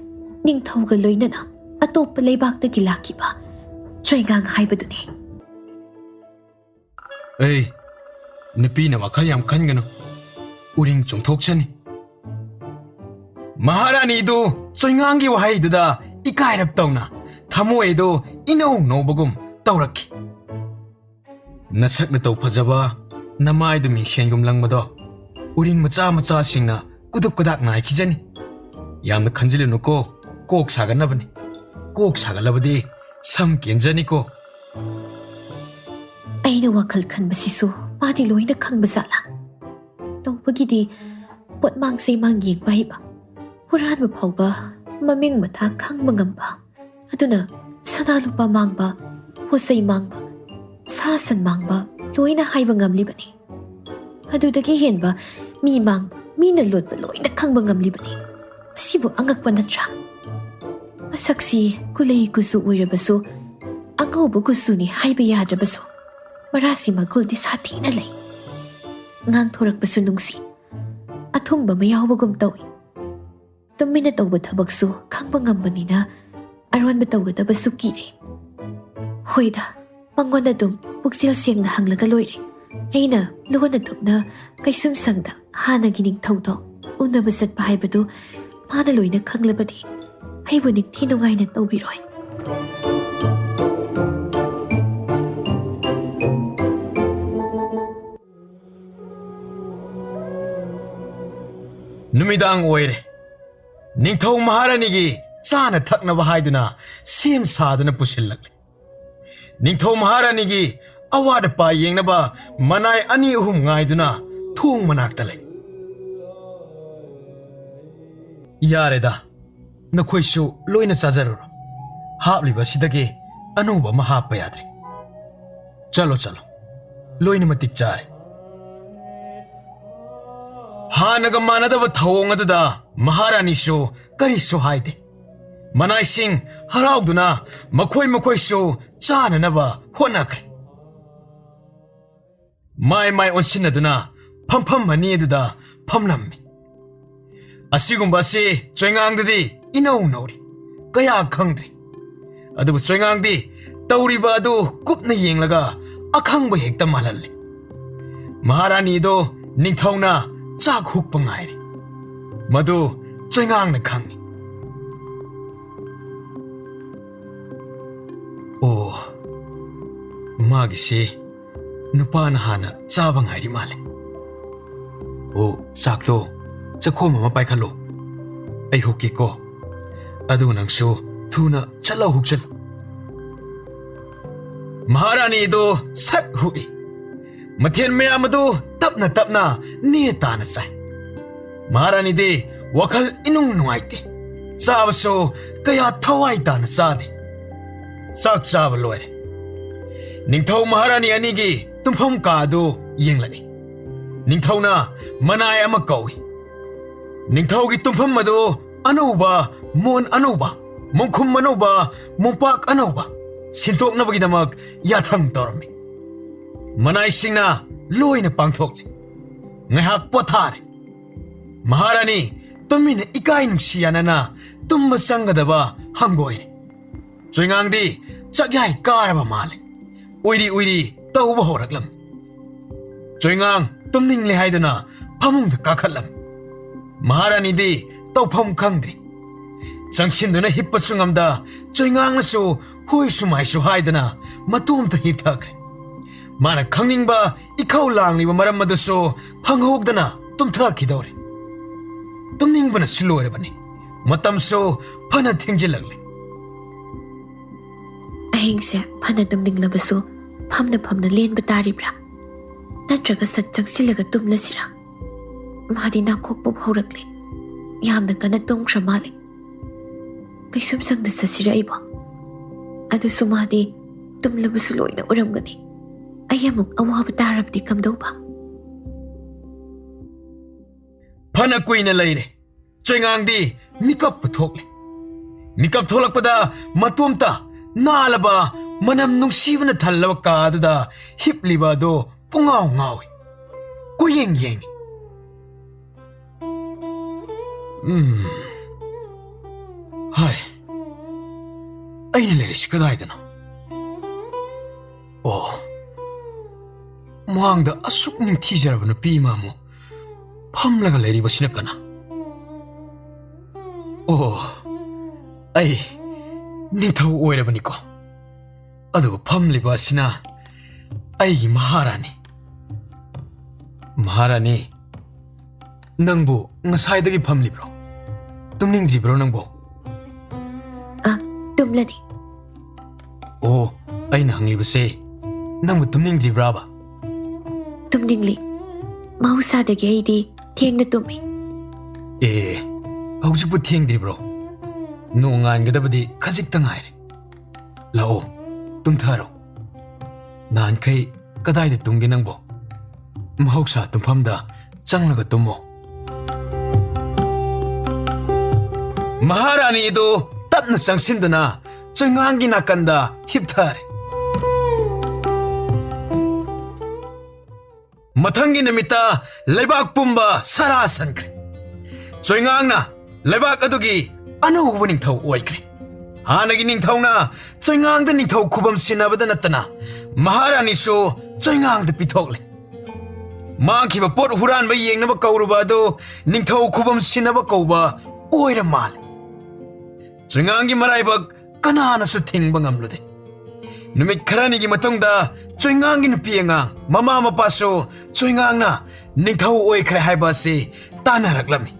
ꯅꯤꯡꯊꯧꯒ ꯂꯣꯏꯅꯅ ꯑꯇꯣꯞꯄ ꯂꯩꯕꯥꯛꯇꯒꯤ ꯂꯥꯛꯈꯤꯕ ꯆꯣꯏꯉꯥꯡ ꯍꯥꯏꯕꯗꯨꯅꯤ꯫ ꯑꯩ, ꯅꯨꯄꯤꯅ ꯋꯥꯈꯜ ꯌꯥꯝ ꯈꯟꯒꯅꯨ꯫ ꯎꯔꯤꯡ ꯆꯣꯡꯊꯣꯛꯁꯅꯤ꯫ ꯃꯍꯥꯔꯥꯅꯤꯗꯨ ꯆꯣꯏꯉꯥꯡꯒꯤ ꯋꯥꯍꯩꯗꯨꯗ ꯏꯀꯥꯏꯔꯞ ꯇꯧꯅ ꯊꯃꯣꯏꯗꯨ ꯏꯅꯧ ꯅꯧꯕꯒꯨꯝ ꯇꯧꯔꯛꯈꯤ꯫ ꯅꯁꯛ ꯅꯇꯧ ꯐꯖꯕ, ꯅꯃꯥꯏꯗꯨ ꯃꯤꯡꯁꯦꯟꯒꯨꯝ ꯂꯪꯕꯗꯣ ꯎꯔꯤꯡ ꯃꯆꯥ ꯃꯆꯥꯁꯤꯡꯅ ꯀꯨꯗꯨꯛ ꯀꯨꯗꯥꯛ ꯅꯥꯏꯈꯤꯖꯅꯤ꯫ ꯌꯥꯝꯅ ꯈꯟꯖꯤꯜꯂꯨꯅꯨꯀꯣ, ꯀꯣꯛ ꯁꯥꯒꯠꯅꯕꯅꯤ꯫ ꯀꯣꯛ ꯁꯥꯒꯠꯂꯕꯗꯤ ꯁꯝ ꯀꯦꯟꯖꯅꯤꯀꯣ꯫ ꯑꯩꯅ ꯋꯥꯈꯜ ꯈꯟꯕꯁꯤꯁꯨ ꯃꯥꯗꯤ ꯂꯣꯏꯅ ꯈꯪꯕ ꯖꯥꯠꯂꯥ? ꯇꯧꯕꯒꯤꯗꯤ ꯄꯣꯠꯃꯥꯡ ꯆꯩꯃꯥꯡ ꯌꯦꯡꯕ ꯍꯩꯕ, ꯍꯨꯔꯥꯟꯕ ꯐꯥꯎꯕ ꯃꯃꯤꯡ ꯃꯊꯥ ꯈꯪꯕ ꯉꯝꯕ, ꯑꯗꯨꯅ ꯁꯅꯥ ꯂꯨꯄꯥ ꯃꯥꯡꯕ, ꯄꯣꯠ ꯆꯩ ꯃꯥꯡꯕ, ꯁꯥ ꯁꯟ ꯃꯥꯡꯕ ꯂꯣꯏꯅ ꯍꯥꯏꯕ ꯉꯝꯂꯤꯕꯅꯤ꯫ ꯑꯗꯨꯗꯒꯤ ꯍꯦꯟꯕ ꯃꯤ ꯃꯥꯡꯕ, ꯃꯤꯅ ꯂꯣꯠꯄ ꯂꯣꯏꯅ ꯈꯪꯕ ꯉꯝꯂꯤꯕꯅꯤ꯫ ꯃꯁꯤꯕꯨ ꯑꯉꯛꯄ ꯅꯠꯇ꯭ꯔꯥ? ꯃꯁꯛꯁꯤ ꯀꯨꯂꯩ ꯀꯨꯆꯨ ꯑꯣꯏꯔꯕꯁꯨ, ꯑꯉꯧꯕ ꯀꯨꯆꯨꯅꯤ ꯍꯥꯏꯕ ꯌꯥꯗ꯭ꯔꯕꯁꯨ, ꯃꯔꯥꯁꯤ ꯃꯒꯨꯜꯗꯤ ꯁꯥꯊꯤꯅ ꯂꯩ꯫ ꯉꯥꯡꯊꯣꯔꯛꯄꯁꯨ ꯅꯨꯡꯁꯤ, ꯑꯊꯨꯝꯕ ꯑꯃ ꯌꯥꯎꯕꯒꯨꯝ ꯇꯧꯏ꯫ ꯇꯨꯃꯤꯟꯅ ꯇꯧꯕ ꯊꯕꯛꯁꯨ ꯈꯪꯕ ꯉꯝꯕꯅꯤꯅ ꯑꯔꯣꯟꯕ ꯇꯧꯒꯗꯕꯁꯨ ꯀꯤꯔꯦ꯫ ꯍꯣꯏꯗ, ꯃꯉꯣꯟꯗ ꯑꯗꯨꯝ ꯄꯨꯛꯆꯦꯜ ꯁꯦꯡꯅ ꯍꯪꯂꯒ ꯂꯣꯏꯔꯦ꯫ ꯑꯩꯅ ꯂꯣꯟꯅ ꯊꯨꯞꯅ ꯀꯩꯁꯨꯝꯁꯪꯗ ꯍꯥꯟꯅꯒꯤ ꯅꯤꯡꯊꯧꯗꯣ ꯎꯅꯕ ꯆꯠꯄ ꯍꯥꯏꯕꯗꯨ ꯃꯥꯅ ꯂꯣꯏꯅ ꯈꯪꯂꯕꯗꯤ ꯑꯩꯕꯨ ꯅꯤꯡꯊꯤ ꯅꯨꯡꯉꯥꯏꯅ ꯇꯧꯕꯤꯔꯣꯏ꯫ ꯅꯨꯃꯤꯗꯥꯡ ꯑꯣꯏꯔꯦ꯫ ꯅꯤꯡꯊꯧ ꯃꯍꯥꯔꯥꯅꯤꯒꯤ ꯆꯥꯅ ꯊꯛꯅꯕ ꯍꯥꯏꯗꯨꯅ ꯁꯦꯝ ꯁꯥꯗꯨꯅ ꯄꯨꯁꯤꯜꯂꯛꯂꯦ꯫ ꯅꯤꯡꯊꯧ ꯃꯍꯥꯔꯥꯅꯤꯒꯤ ꯑꯋꯥꯠ ꯑꯄꯥ ꯌꯦꯡꯅꯕ ꯃꯅꯥꯏ ꯑꯅꯤ ꯑꯍꯨꯝ ꯉꯥꯏꯗꯨꯅ ꯊꯣꯡ ꯃꯅꯥꯛꯇ ꯂꯩ꯫ ꯌꯥꯔꯦꯗ, ꯅꯈꯣꯏꯁꯨ ꯂꯣꯏꯅ ꯆꯥꯖꯔꯨꯔꯣ꯫ ꯍꯥꯞꯂꯤꯕ ꯑꯁꯤꯗꯒꯤ ꯑꯅꯧꯕ ꯑꯃ ꯍꯥꯞꯄ ꯌꯥꯗ꯭ꯔꯦ꯫ ꯆꯠꯂꯣ, ꯆꯠꯂꯣ, ꯂꯣꯏꯅ ꯃꯇꯤꯛ ꯆꯥꯔꯦ꯫ ꯍꯥꯟꯅꯒ ꯃꯥꯟꯅꯗꯕ ꯊꯧꯑꯣꯡ ꯑꯗꯨꯗ ꯃꯍꯥꯔꯥꯅꯤꯁꯨ ꯀꯔꯤꯁꯨ ꯍꯥꯏꯗꯦ꯫ ꯃꯅꯥꯏꯁꯤꯡ ꯍꯔꯥꯎꯗꯨꯅ ꯃꯈꯣꯏ ꯃꯈꯣꯏꯁꯨ ꯆꯥꯅꯅꯕ ꯍꯣꯠꯅꯈ꯭ꯔꯦ꯫ ꯃꯥꯏ ꯃꯥꯏ ꯑꯣꯟꯁꯤꯟꯅꯗꯨꯅ ꯐꯝꯐꯝ ꯑꯅꯤ ꯑꯗꯨꯗ ꯐꯝꯂꯝꯃꯤ꯫ ꯑꯁꯤꯒꯨꯝꯕ ꯑꯁꯤ ꯆꯣꯏꯉꯥꯡꯗꯗꯤ ꯏꯅꯧ ꯅꯧꯔꯤ꯫ ꯀꯌꯥ ꯈꯪꯗ꯭ꯔꯤ꯫ ꯑꯗꯨꯕꯨ ꯆꯣꯏꯉꯥꯡꯗꯤ ꯇꯧꯔꯤꯕ ꯑꯗꯨ ꯀꯨꯞꯅ ꯌꯦꯡꯂꯒ ꯑꯈꯪꯕ ꯍꯦꯛꯇ ꯃꯥꯜꯍꯜꯂꯤ꯫ ꯃꯍꯥꯔꯥꯅꯤꯗꯣ ꯅꯤꯡꯊꯧꯅ ꯆꯥꯛ ꯍꯨꯛꯄ ꯉꯥꯏꯔꯤ꯫ ꯃꯗꯨ ꯆꯣꯏꯉꯥꯡꯅ ꯈꯪꯏ꯫ ꯑꯣ, ꯃꯥꯒꯤꯁꯤ ꯅꯨꯄꯥꯅ ꯍꯥꯟꯅ ꯆꯥꯕ ꯉꯥꯏꯔꯤ ꯃꯥꯜꯂꯦ꯫ ꯑꯣ, ꯆꯥꯛꯇꯣ ꯆꯈꯣꯝ ꯑꯃ ꯄꯥꯏꯈꯠꯂꯣ꯫ ꯑꯩ ꯍꯨꯛꯀꯦꯀꯣ꯫ ꯑꯗꯨ ꯅꯪꯁꯨ ꯊꯨꯅ ꯆꯠꯂꯣ, ꯍꯨꯛꯆꯜꯂꯨ꯫ ꯃꯍꯥꯔꯥꯅꯤꯗꯣ ꯁꯠ ꯍꯨꯛꯏ꯫ ꯃꯊꯦꯜ ꯃꯌꯥꯝ ꯑꯗꯨ ꯇꯞꯅ ꯇꯞꯅ ꯅꯦ ꯇꯥꯅ ꯆꯥꯏ꯫ ꯃꯍꯥꯔꯥꯅꯤꯗꯤ ꯋꯥꯈꯜ ꯏꯅꯨꯡ ꯅꯨꯡꯉꯥꯏꯇꯦ꯫ ꯆꯥꯕꯁꯨ ꯀꯌꯥ ꯊꯋꯥꯏ ꯇꯥꯅ ꯆꯥꯗꯦ꯫ ꯆꯥꯛ ꯆꯥꯕ ꯂꯣꯏꯔꯦ꯫ ꯅꯤꯡꯊꯧ ꯃꯍꯥꯔꯥꯅꯤ ꯑꯅꯤꯒꯤ ꯇꯨꯝꯐꯝ ꯀꯥ ꯑꯗꯨ ꯌꯦꯡꯂꯛꯏ꯫ ꯅꯤꯡꯊꯧꯅ ꯃꯅꯥꯏ ꯑꯃ ꯀꯧꯏ꯫ ꯅꯤꯡꯊꯧꯒꯤ ꯇꯨꯝꯐꯝ ꯑꯗꯨ ꯑꯅꯧꯕ ꯃꯣꯟ ꯑꯅꯧꯕ, ꯃꯣꯡꯈꯨꯝ ꯑꯅꯧꯕ, ꯃꯣꯝꯄꯥꯛ ꯑꯅꯧꯕ ꯁꯤꯟꯗꯣꯛꯅꯕꯒꯤꯗꯃꯛ ꯌꯥꯊꯪ ꯇꯧꯔꯝꯃꯤ꯫ ꯃꯅꯥꯏꯁꯤꯡꯅ ꯂꯣꯏꯅ ꯄꯥꯡꯊꯣꯛꯂꯤ꯫ ꯉꯥꯏꯍꯥꯛ ꯄꯣꯊꯥꯔꯦ꯫ ꯃꯍꯥꯔꯥꯅꯤ ꯇꯨꯃꯤꯟꯅ ꯏꯀꯥꯏ ꯅꯨꯡꯁꯤ ꯌꯥꯅꯅ ꯇꯨꯝꯕ ꯆꯪꯒꯗꯕ ꯍꯪꯒꯣꯏꯔꯦ꯫ ꯆꯣꯏꯉꯥꯡꯗꯤ ꯆꯥꯛꯌꯥꯏ ꯀꯥꯔꯕ ꯃꯥꯜꯂꯦ꯫ ꯎꯏꯔꯤ ꯎꯏꯔꯤ ꯇꯧꯕ ꯍꯧꯔꯛꯂꯝꯃꯤ꯫ ꯆꯣꯏꯉꯥꯡ ꯇꯨꯝꯅꯤꯡꯂꯦ ꯍꯥꯏꯗꯨꯅ ꯐꯃꯨꯡꯗ ꯀꯥꯈꯠꯂꯝꯃꯤ꯫ ꯃꯍꯥꯔꯥꯅꯤꯗꯤ ꯇꯧꯐꯝ ꯈꯪꯗ꯭ꯔꯤ꯫ ꯆꯪꯁꯤꯟꯗꯨꯅ ꯍꯤꯞꯄꯁꯨ ꯉꯝꯗ, ꯆꯣꯏꯉꯥꯡꯅꯁꯨ ꯍꯣꯏꯁꯨ ꯃꯥꯏꯁꯨ ꯍꯥꯏꯗꯅ ꯃꯇꯣꯝꯇ ꯍꯤꯞꯊꯈ꯭ꯔꯦ꯫ ꯃꯥꯅ ꯈꯪꯅꯤꯡꯕ ꯏꯈꯧ ꯂꯥꯡꯂꯤꯕ ꯃꯔꯝ ꯑꯗꯨꯁꯨ ꯍꯪꯍꯧꯗꯅ ꯇꯨꯝꯊꯈꯤꯗꯧꯔꯦ꯫ ꯇꯨꯝꯅꯤꯡꯕꯅꯁꯨ ꯂꯣꯏꯔꯕꯅꯤ꯫ ꯃꯇꯝꯁꯨ ꯐꯅ ꯊꯦꯡꯖꯤꯜꯂꯛꯂꯦ꯫ ꯑꯍꯤꯡꯁꯦ ꯐꯅ ꯇꯨꯝꯅꯤꯡꯂꯕꯁꯨ ꯐꯝꯅ ꯐꯝꯅ ꯂꯦꯟꯕ ꯇꯥꯔꯤꯕ꯭ꯔꯥ? ꯅꯠꯇ꯭ꯔꯒ ꯁꯠ ꯆꯪꯁꯤꯜꯂꯒ ꯇꯨꯝꯂꯁꯤꯔꯥ? ꯃꯥꯗꯤ ꯅꯥꯈꯣꯛꯄ ꯍꯧꯔꯛꯂꯦ꯫ ꯌꯥꯝꯅ ꯀꯟꯅ ꯇꯨꯝꯈ꯭ꯔ ꯃꯥꯜꯂꯦ꯫ ꯀꯩꯁꯨꯝꯁꯪꯗ ꯆꯠꯁꯤꯔꯥ ꯑꯩꯕꯣ? ꯑꯗꯨꯁꯨ ꯃꯥꯗꯤ ꯇꯨꯝꯂꯕꯁꯨ ꯂꯣꯏꯅ ꯎꯔꯝꯒꯅꯤ꯫ ꯑꯩ ꯑꯃꯨꯛ ꯑꯋꯥꯕ ꯇꯥꯔꯕꯗꯤ ꯀꯝꯗꯧꯕ? ꯐꯅ ꯀꯨꯏꯅ ꯂꯩꯔꯦ꯫ ꯆꯣꯏꯉꯥꯡꯗꯤ ꯃꯤꯀꯞꯄꯨ ꯊꯣꯛꯂꯦ꯫ ꯃꯤꯀꯞ ꯊꯣꯛꯂꯛꯄꯗ ꯃꯇꯣꯝꯇ ꯅꯥꯜꯂꯕ ꯃꯅꯝ ꯅꯨꯡꯁꯤꯕꯅ ꯊꯜꯂꯕ ꯀꯥ ꯑꯗꯨꯗ ꯍꯤꯞꯂꯤꯕ ꯑꯗꯨ ꯄꯨꯡꯉꯥꯎ ꯉꯥꯎꯏ꯫ ꯀꯣꯏꯌꯦꯡ ꯌꯦꯡꯏ꯫ ꯎꯝ꯫ ꯍꯥꯏ꯫ ꯑꯩꯅ ꯂꯩꯔꯤꯁꯤ ꯀꯗꯥꯏꯗꯅꯣ? ꯑꯣ꯫ ꯃꯥꯡꯗ ꯑꯁꯨꯛ ꯅꯤꯡꯊꯤꯖꯔꯕ ꯅꯨꯄꯤ ꯑꯃ ꯑꯃꯨꯛ ꯐꯝꯂꯒ ꯂꯩꯔꯤꯕꯁꯤꯅ ꯀꯅꯥ? ꯑꯣ, ꯑꯩ ꯅꯤꯡꯊꯧ ꯑꯣꯏꯔꯕꯅꯤꯀꯣ꯫ ꯑꯗꯨꯒ ꯐꯝꯂꯤꯕ ꯑꯁꯤꯅ ꯑꯩꯒꯤ ꯃꯍꯥꯔꯥꯅꯤ꯫ ꯃꯍꯥꯔꯥꯅꯤ, ꯅꯪꯕꯨ ꯉꯁꯥꯏꯗꯒꯤ ꯐꯝꯂꯤꯕ꯭ꯔꯣ? ꯇꯨꯝꯅꯤꯡꯗ꯭ꯔꯤꯕ꯭ꯔꯣ ꯅꯪꯕꯨ? ꯑ, ꯇꯨꯝꯂꯅꯤ꯫ ꯑꯣ, ꯑꯩꯅ ꯍꯪꯂꯤꯕꯁꯦ ꯅꯪꯕꯨ ꯇꯨꯝꯅꯤꯡꯗ꯭ꯔꯤꯕ꯭ꯔꯥꯕ? ꯇꯨꯝꯅꯤꯡꯂꯤ꯫ ꯃꯍꯧꯁꯥꯗꯒꯤ ꯑꯩꯗꯤ ꯊꯦꯡꯅ ꯇꯨꯝꯃꯤ꯫ ꯑꯦ, ꯍꯧꯖꯤꯛꯄꯨ ꯊꯦꯡꯗ꯭ꯔꯤꯕ꯭ꯔꯣ? ꯅꯣꯡꯉꯥꯟꯒꯗꯕꯗꯤ ꯈꯖꯤꯛꯇ ꯉꯥꯏꯔꯦ꯫ ꯂꯥꯛꯑꯣ, ꯇꯨꯝꯊꯔꯣ꯫ ꯅꯍꯥꯟꯈꯩ ꯀꯗꯥꯏꯗ ꯇꯨꯝꯒꯦ ꯅꯪꯕꯣ? ꯃꯍꯧꯁꯥ ꯇꯨꯝꯐꯝꯗ ꯆꯪꯂꯒ ꯇꯨꯝꯃꯣ꯫ ꯃꯍꯥꯔꯥꯅꯤ ꯑꯗꯨ ꯇꯞꯅ ꯆꯪꯁꯤꯟꯗꯨꯅ ꯆꯣꯏꯉꯥꯡꯒꯤ ꯅꯥꯀꯟꯗ ꯍꯤꯞꯊꯔꯦ꯫ ꯃꯊꯪꯒꯤ ꯅꯨꯃꯤꯠꯇ ꯂꯩꯕꯥꯛ ꯄꯨꯝꯕ ꯁꯔꯥ ꯁꯟꯈ꯭ꯔꯦ꯫ ꯆꯣꯏꯉꯥꯡꯅ ꯂꯩꯕꯥꯛ ꯑꯗꯨꯒꯤ ꯑꯅꯧꯕ ꯅꯤꯡꯊꯧ ꯑꯣꯏꯈ꯭ꯔꯦ꯫ ꯍꯥꯟꯅꯒꯤ ꯅꯤꯡꯊꯧꯅ ꯆꯣꯏꯉꯥꯡꯗ ꯅꯤꯡꯊꯧ ꯈꯨꯕꯝ ꯁꯤꯟꯅꯕꯗ ꯅꯠꯇꯅ ꯃꯍꯥꯔꯥꯅꯤꯁꯨ ꯆꯣꯏꯉꯥꯡꯗ ꯄꯤꯊꯣꯛꯂꯦ꯫ ꯃꯥꯡꯈꯤꯕ ꯄꯣꯠ ꯍꯨꯔꯥꯟꯕ ꯌꯦꯡꯅꯕ ꯀꯧꯔꯨꯕ ꯑꯗꯨ ꯅꯤꯡꯊꯧ ꯈꯨꯕꯝ ꯁꯤꯟꯅꯕ ꯀꯧꯕ ꯑꯣꯏꯔ ꯃꯥꯜꯂꯦ꯫ ꯆꯣꯏꯉꯥꯡꯒꯤ ꯃꯔꯥꯏꯕꯛ ꯀꯅꯥꯅꯁꯨ ꯊꯤꯡꯕ ꯉꯝꯂꯨꯗꯦ꯫ ꯅꯨꯃꯤꯠ ꯈꯔꯅꯤꯒꯤ ꯃꯇꯨꯡꯗ ꯆꯣꯏꯉꯥꯡꯒꯤ ꯅꯨꯄꯤ ꯑꯉꯥꯡ, ꯃꯃꯥ ꯃꯄꯥꯁꯨ ꯆꯣꯏꯉꯥꯡꯅ ꯅꯤꯡꯊꯧ ꯑꯣꯏꯈ꯭ꯔꯦ ꯍꯥꯏꯕ ꯑꯁꯤ ꯇꯥꯟꯅꯔꯛꯂꯝꯃꯤ꯫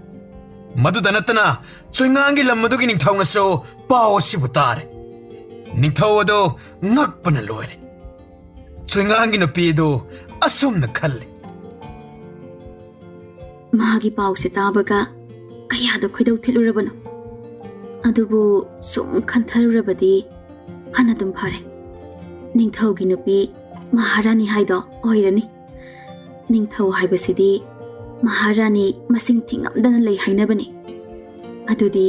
ꯃꯗꯨꯗ ꯅꯠꯇꯅ ꯆꯣꯏꯉꯥꯡꯒꯤ ꯂꯝ ꯑꯗꯨꯒꯤ ꯅꯤꯡꯊꯧꯅꯁꯨ ꯄꯥꯎ ꯑꯁꯤꯕꯨ ꯇꯥꯔꯦ꯫ ꯅꯤꯡꯊꯧ ꯑꯗꯨ ꯉꯛꯄꯅ ꯂꯣꯏꯔꯦ꯫ ꯆꯣꯏꯉꯥꯡꯒꯤ ꯅꯨꯄꯤ ꯑꯗꯨ ꯑꯁꯨꯝꯅ ꯈꯜꯂꯤ꯫ ꯃꯥꯒꯤ ꯄꯥꯎꯁꯦ ꯇꯥꯕꯒ ꯀꯌꯥꯗ ꯈꯣꯏꯗꯧ ꯊꯤꯠꯂꯨꯔꯕꯅꯣ꯫ ꯑꯗꯨꯕꯨ ꯁꯨꯝ ꯈꯟꯊꯔꯨꯔꯕꯗꯤ ꯐꯅꯗꯨꯝ ꯐꯔꯦ꯫ ꯅꯤꯡꯊꯧꯒꯤ ꯅꯨꯄꯤ ꯃꯍꯥꯔꯥꯅꯤ ꯍꯥꯏꯗꯣ ꯑꯣꯏꯔꯅꯤ꯫ ꯅꯤꯡꯊꯧ ꯍꯥꯏꯕꯁꯤꯗꯤ ꯃꯍꯥꯔꯥꯅꯤ ꯃꯁꯤꯡ ꯊꯤꯉꯝꯗꯅ ꯂꯩ ꯍꯥꯏꯅꯕꯅꯤ꯫ ꯑꯗꯨꯗꯤ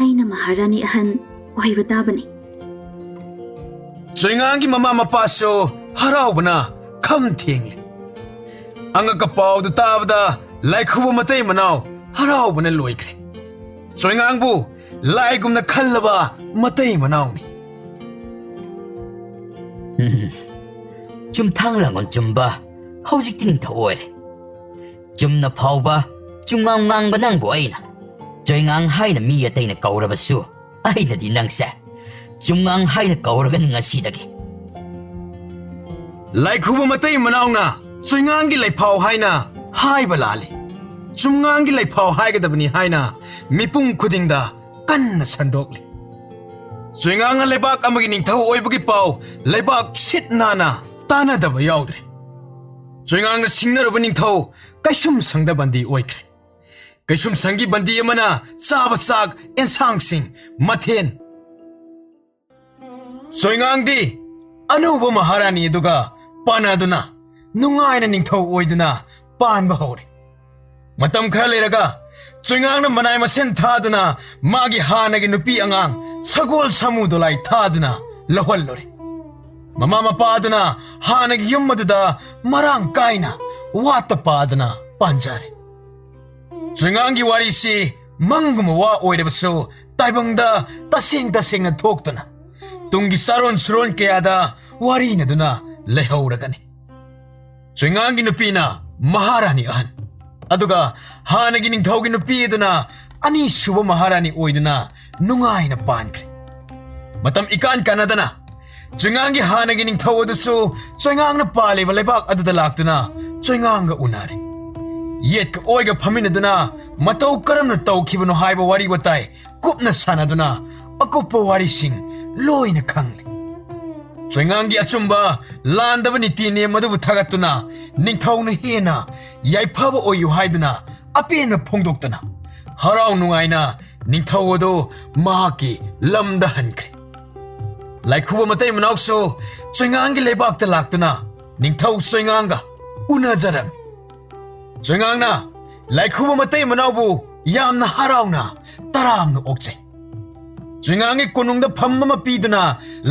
ꯑꯩꯅ ꯃꯍꯥꯔꯥꯅꯤ ꯑꯍꯟ ꯑꯣꯏꯕ ꯇꯥꯕꯅꯤ꯫ ꯆꯣꯏꯉꯥꯡꯒꯤ ꯃꯃꯥ ꯃꯄꯥꯁꯨ ꯍꯔꯥꯎꯕꯅ ꯈꯝ ꯊꯦꯡꯂꯦ꯫ ꯑꯉꯛꯄ ꯄꯥꯎꯗꯨ ꯇꯥꯕꯗ ꯂꯥꯏꯈꯨꯕ ꯃꯇꯩ ꯃꯅꯥꯎ ꯍꯔꯥꯎꯕꯅ ꯂꯣꯏꯈ꯭ꯔꯦ꯫ ꯆꯣꯏꯉꯥꯡꯕꯨ ꯂꯥꯏꯒꯨꯝꯅ ꯈꯜꯂꯕ ꯃꯇꯩ ꯃꯅꯥꯎꯅꯤ꯫ ꯆꯨꯝꯊꯥꯡ ꯂꯥꯡꯒꯣꯜ ꯆꯨꯝꯕ ꯍꯧꯖꯤꯛꯇꯤ ꯅꯤꯡꯊꯧ ꯑꯣꯏꯔꯦ꯫ ꯆꯨꯝꯅ ꯐꯥꯎꯕ ꯆꯨꯝꯉꯥꯡ ꯉꯥꯡꯕ ꯅꯪꯕꯨ ꯑꯩꯅ ꯆꯣꯏꯉꯥꯡ ꯍꯥꯏꯅ ꯃꯤ ꯑꯇꯩꯅ ꯀꯧꯔꯕꯁꯨ ꯑꯩꯅꯗꯤ ꯅꯪꯁꯦ ꯆꯨꯝꯉꯥꯡ ꯍꯥꯏꯅ ꯀꯧꯔꯒꯅꯤ ꯉꯁꯤꯗꯒꯤ꯫ ꯂꯥꯏꯈꯨꯕ ꯃꯇꯩ ꯃꯅꯥꯎꯅ ꯆꯣꯏꯉꯥꯡꯒꯤ ꯂꯩꯐꯥꯎ ꯍꯥꯏꯅ ꯍꯥꯏꯕ ꯂꯥꯜꯂꯤ꯫ ꯆꯨꯝꯉꯥꯡꯒꯤ ꯂꯩꯐꯥꯎ ꯍꯥꯏꯒꯗꯕꯅꯤ ꯍꯥꯏꯅ ꯃꯤꯄꯨꯝ ꯈꯨꯗꯤꯡꯗ ꯀꯟꯅ ꯁꯟꯗꯣꯛꯂꯤ꯫ ꯆꯣꯏꯉꯥꯡꯅ ꯂꯩꯕꯥꯛ ꯑꯃꯒꯤ ꯅꯤꯡꯊꯧ ꯑꯣꯏꯕꯒꯤ ꯄꯥꯎ ꯂꯩꯕꯥꯛ ꯁꯤꯠ ꯅꯥꯟꯅ ꯇꯥꯟꯅꯗꯕ ꯌꯥꯎꯗ꯭ꯔꯦ꯫ ꯆꯣꯏꯉꯥꯡꯅ ꯁꯤꯡꯅꯔꯨꯕ ꯅꯤꯡꯊꯧ ꯀꯩꯁꯨꯝ ꯁꯪꯗ ꯕꯟꯗꯤ ꯑꯣꯏꯈ꯭ꯔꯦ꯫ ꯀꯩꯁꯨꯝ ꯁꯪꯒꯤ ꯕꯟꯗꯤ ꯑꯃꯅ ꯆꯥꯕ ꯆꯥꯛ, ꯑꯦꯟꯁꯥꯡꯁꯤꯡ, ꯃꯊꯦꯜ꯫ ꯆꯣꯏꯉꯥꯡꯗꯤ ꯑꯅꯧꯕ ꯃꯍꯥꯔꯥꯅꯤ ꯑꯗꯨꯒ ꯄꯥꯟꯅꯗꯨꯅ ꯅꯨꯡꯉꯥꯏꯅ ꯅꯤꯡꯊꯧ ꯑꯣꯏꯗꯨꯅ ꯄꯥꯟꯕ ꯍꯧꯔꯦ꯫ ꯃꯇꯝ ꯈꯔ ꯂꯩꯔꯒ ꯆꯣꯏꯉꯥꯡꯅ ꯃꯅꯥꯏ ꯃꯁꯦꯟ ꯊꯥꯗꯨꯅ ꯃꯥꯒꯤ ꯍꯥꯟꯅꯒꯤ ꯅꯨꯄꯤ ꯑꯉꯥꯡ ꯁꯒꯣꯜ ꯁꯥꯃꯨ ꯗꯣꯂꯥꯏ ꯊꯥꯗꯨꯅ ꯂꯧꯍꯜꯂꯨꯔꯦ꯫ ꯃꯃꯥ ꯃꯄꯥꯗꯨꯅ ꯍꯥꯟꯅꯒꯤ ꯌꯨꯝ ꯑꯗꯨꯗ ꯃꯔꯥꯡ ꯀꯥꯏꯅ ꯋꯥꯠꯇ ꯄꯥꯗꯅ ꯄꯥꯟꯖꯔꯦ꯫ ꯆꯣꯏꯉꯥꯡꯒꯤ ꯋꯥꯔꯤꯁꯤ ꯃꯪꯒꯨꯝꯕ ꯋꯥ ꯑꯣꯏꯔꯕꯁꯨ ꯇꯥꯏꯕꯪꯗ ꯇꯁꯦꯡ ꯇꯁꯦꯡꯅ ꯊꯣꯛꯇꯨꯅ ꯇꯨꯡꯒꯤ ꯆꯥꯔꯣꯟ ꯁꯨꯔꯣꯟ ꯀꯌꯥꯗ ꯋꯥꯔꯤꯅꯗꯨꯅ ꯂꯩꯍꯧꯔꯒꯅꯤ꯫ ꯆꯣꯏꯉꯥꯡꯒꯤ ꯅꯨꯄꯤꯅ ꯃꯍꯥꯔꯥꯅꯤ ꯑꯍꯟ, ꯑꯗꯨꯒ ꯍꯥꯟꯅꯒꯤ ꯅꯤꯡꯊꯧꯒꯤ ꯅꯨꯄꯤ ꯑꯗꯨꯅ ꯑꯅꯤꯁꯨꯕ ꯃꯍꯥꯔꯥꯅꯤ ꯑꯣꯏꯗꯨꯅ ꯅꯨꯡꯉꯥꯏꯅ ꯄꯥꯟꯈ꯭ꯔꯦ꯫ ꯃꯇꯝ ꯏꯀꯥꯟ ꯀꯥꯟꯅꯗꯅ ꯆꯣꯏꯉꯥꯡꯒꯤ ꯍꯥꯟꯅꯒꯤ ꯅꯤꯡꯊꯧ ꯑꯗꯨꯁꯨ ꯆꯣꯏꯉꯥꯡꯅ ꯄꯥꯜꯂꯤꯕ ꯂꯩꯕꯥꯛ ꯑꯗꯨꯗ ꯂꯥꯛꯇꯨꯅ ꯆꯣꯏꯉꯥꯡꯒ ꯎꯅꯔꯦ꯫ ꯌꯦꯠꯀ ꯑꯣꯏꯒ ꯐꯝꯃꯤꯟꯅꯗꯨꯅ ꯃꯇꯧ ꯀꯔꯝꯅ ꯇꯧꯈꯤꯕꯅꯣ ꯍꯥꯏꯕ ꯋꯥꯔꯤ ꯋꯥꯇꯥꯏ ꯀꯨꯞꯅ ꯁꯥꯟꯅꯗꯨꯅ ꯑꯀꯨꯞꯄ ꯋꯥꯔꯤꯁꯤꯡ ꯂꯣꯏꯅ ꯈꯪꯂꯦ꯫ ꯆꯣꯏꯉꯥꯡꯒꯤ ꯑꯆꯨꯝꯕ ꯂꯥꯟꯗꯕ ꯅꯤꯇꯤ ꯅꯤꯌꯝ ꯑꯗꯨꯕꯨ ꯊꯥꯒꯠꯇꯨꯅ ꯅꯤꯡꯊꯧꯅ ꯍꯦꯟꯅ ꯌꯥꯏꯐꯕ ꯑꯣꯏꯌꯨ ꯍꯥꯏꯗꯨꯅ ꯑꯄꯦꯟꯕ ꯐꯣꯡꯗꯣꯛꯇꯨꯅ ꯍꯔꯥꯎ ꯅꯨꯡꯉꯥꯏꯅ ꯅꯤꯡꯊꯧ ꯑꯗꯨ ꯃꯍꯥꯛꯀꯤ ꯂꯝꯗ ꯍꯟꯈ꯭ꯔꯦ꯫ ꯂꯥꯏꯈꯨꯕ ꯃꯇꯩ ꯃꯅꯥꯎꯁꯨ ꯆꯣꯏꯉꯥꯡꯒꯤ ꯂꯩꯕꯥꯛꯇ ꯂꯥꯛꯇꯨꯅ ꯅꯤꯡꯊꯧ ꯆꯣꯏꯉꯥꯡꯒ ꯎꯅꯖꯔꯝꯃꯤ꯫ ꯆꯣꯏꯉꯥꯡꯅ ꯂꯥꯏꯈꯨꯕ ꯃꯇꯩ ꯃꯅꯥꯎꯕꯨ ꯌꯥꯝꯅ ꯍꯔꯥꯎꯅ ꯇꯔꯥꯝꯅ ꯑꯣꯛꯆꯩ꯫ ꯆꯣꯏꯉꯥꯡꯒꯤ ꯀꯣꯅꯨꯡꯗ ꯐꯝ ꯑꯃ ꯄꯤꯗꯨꯅ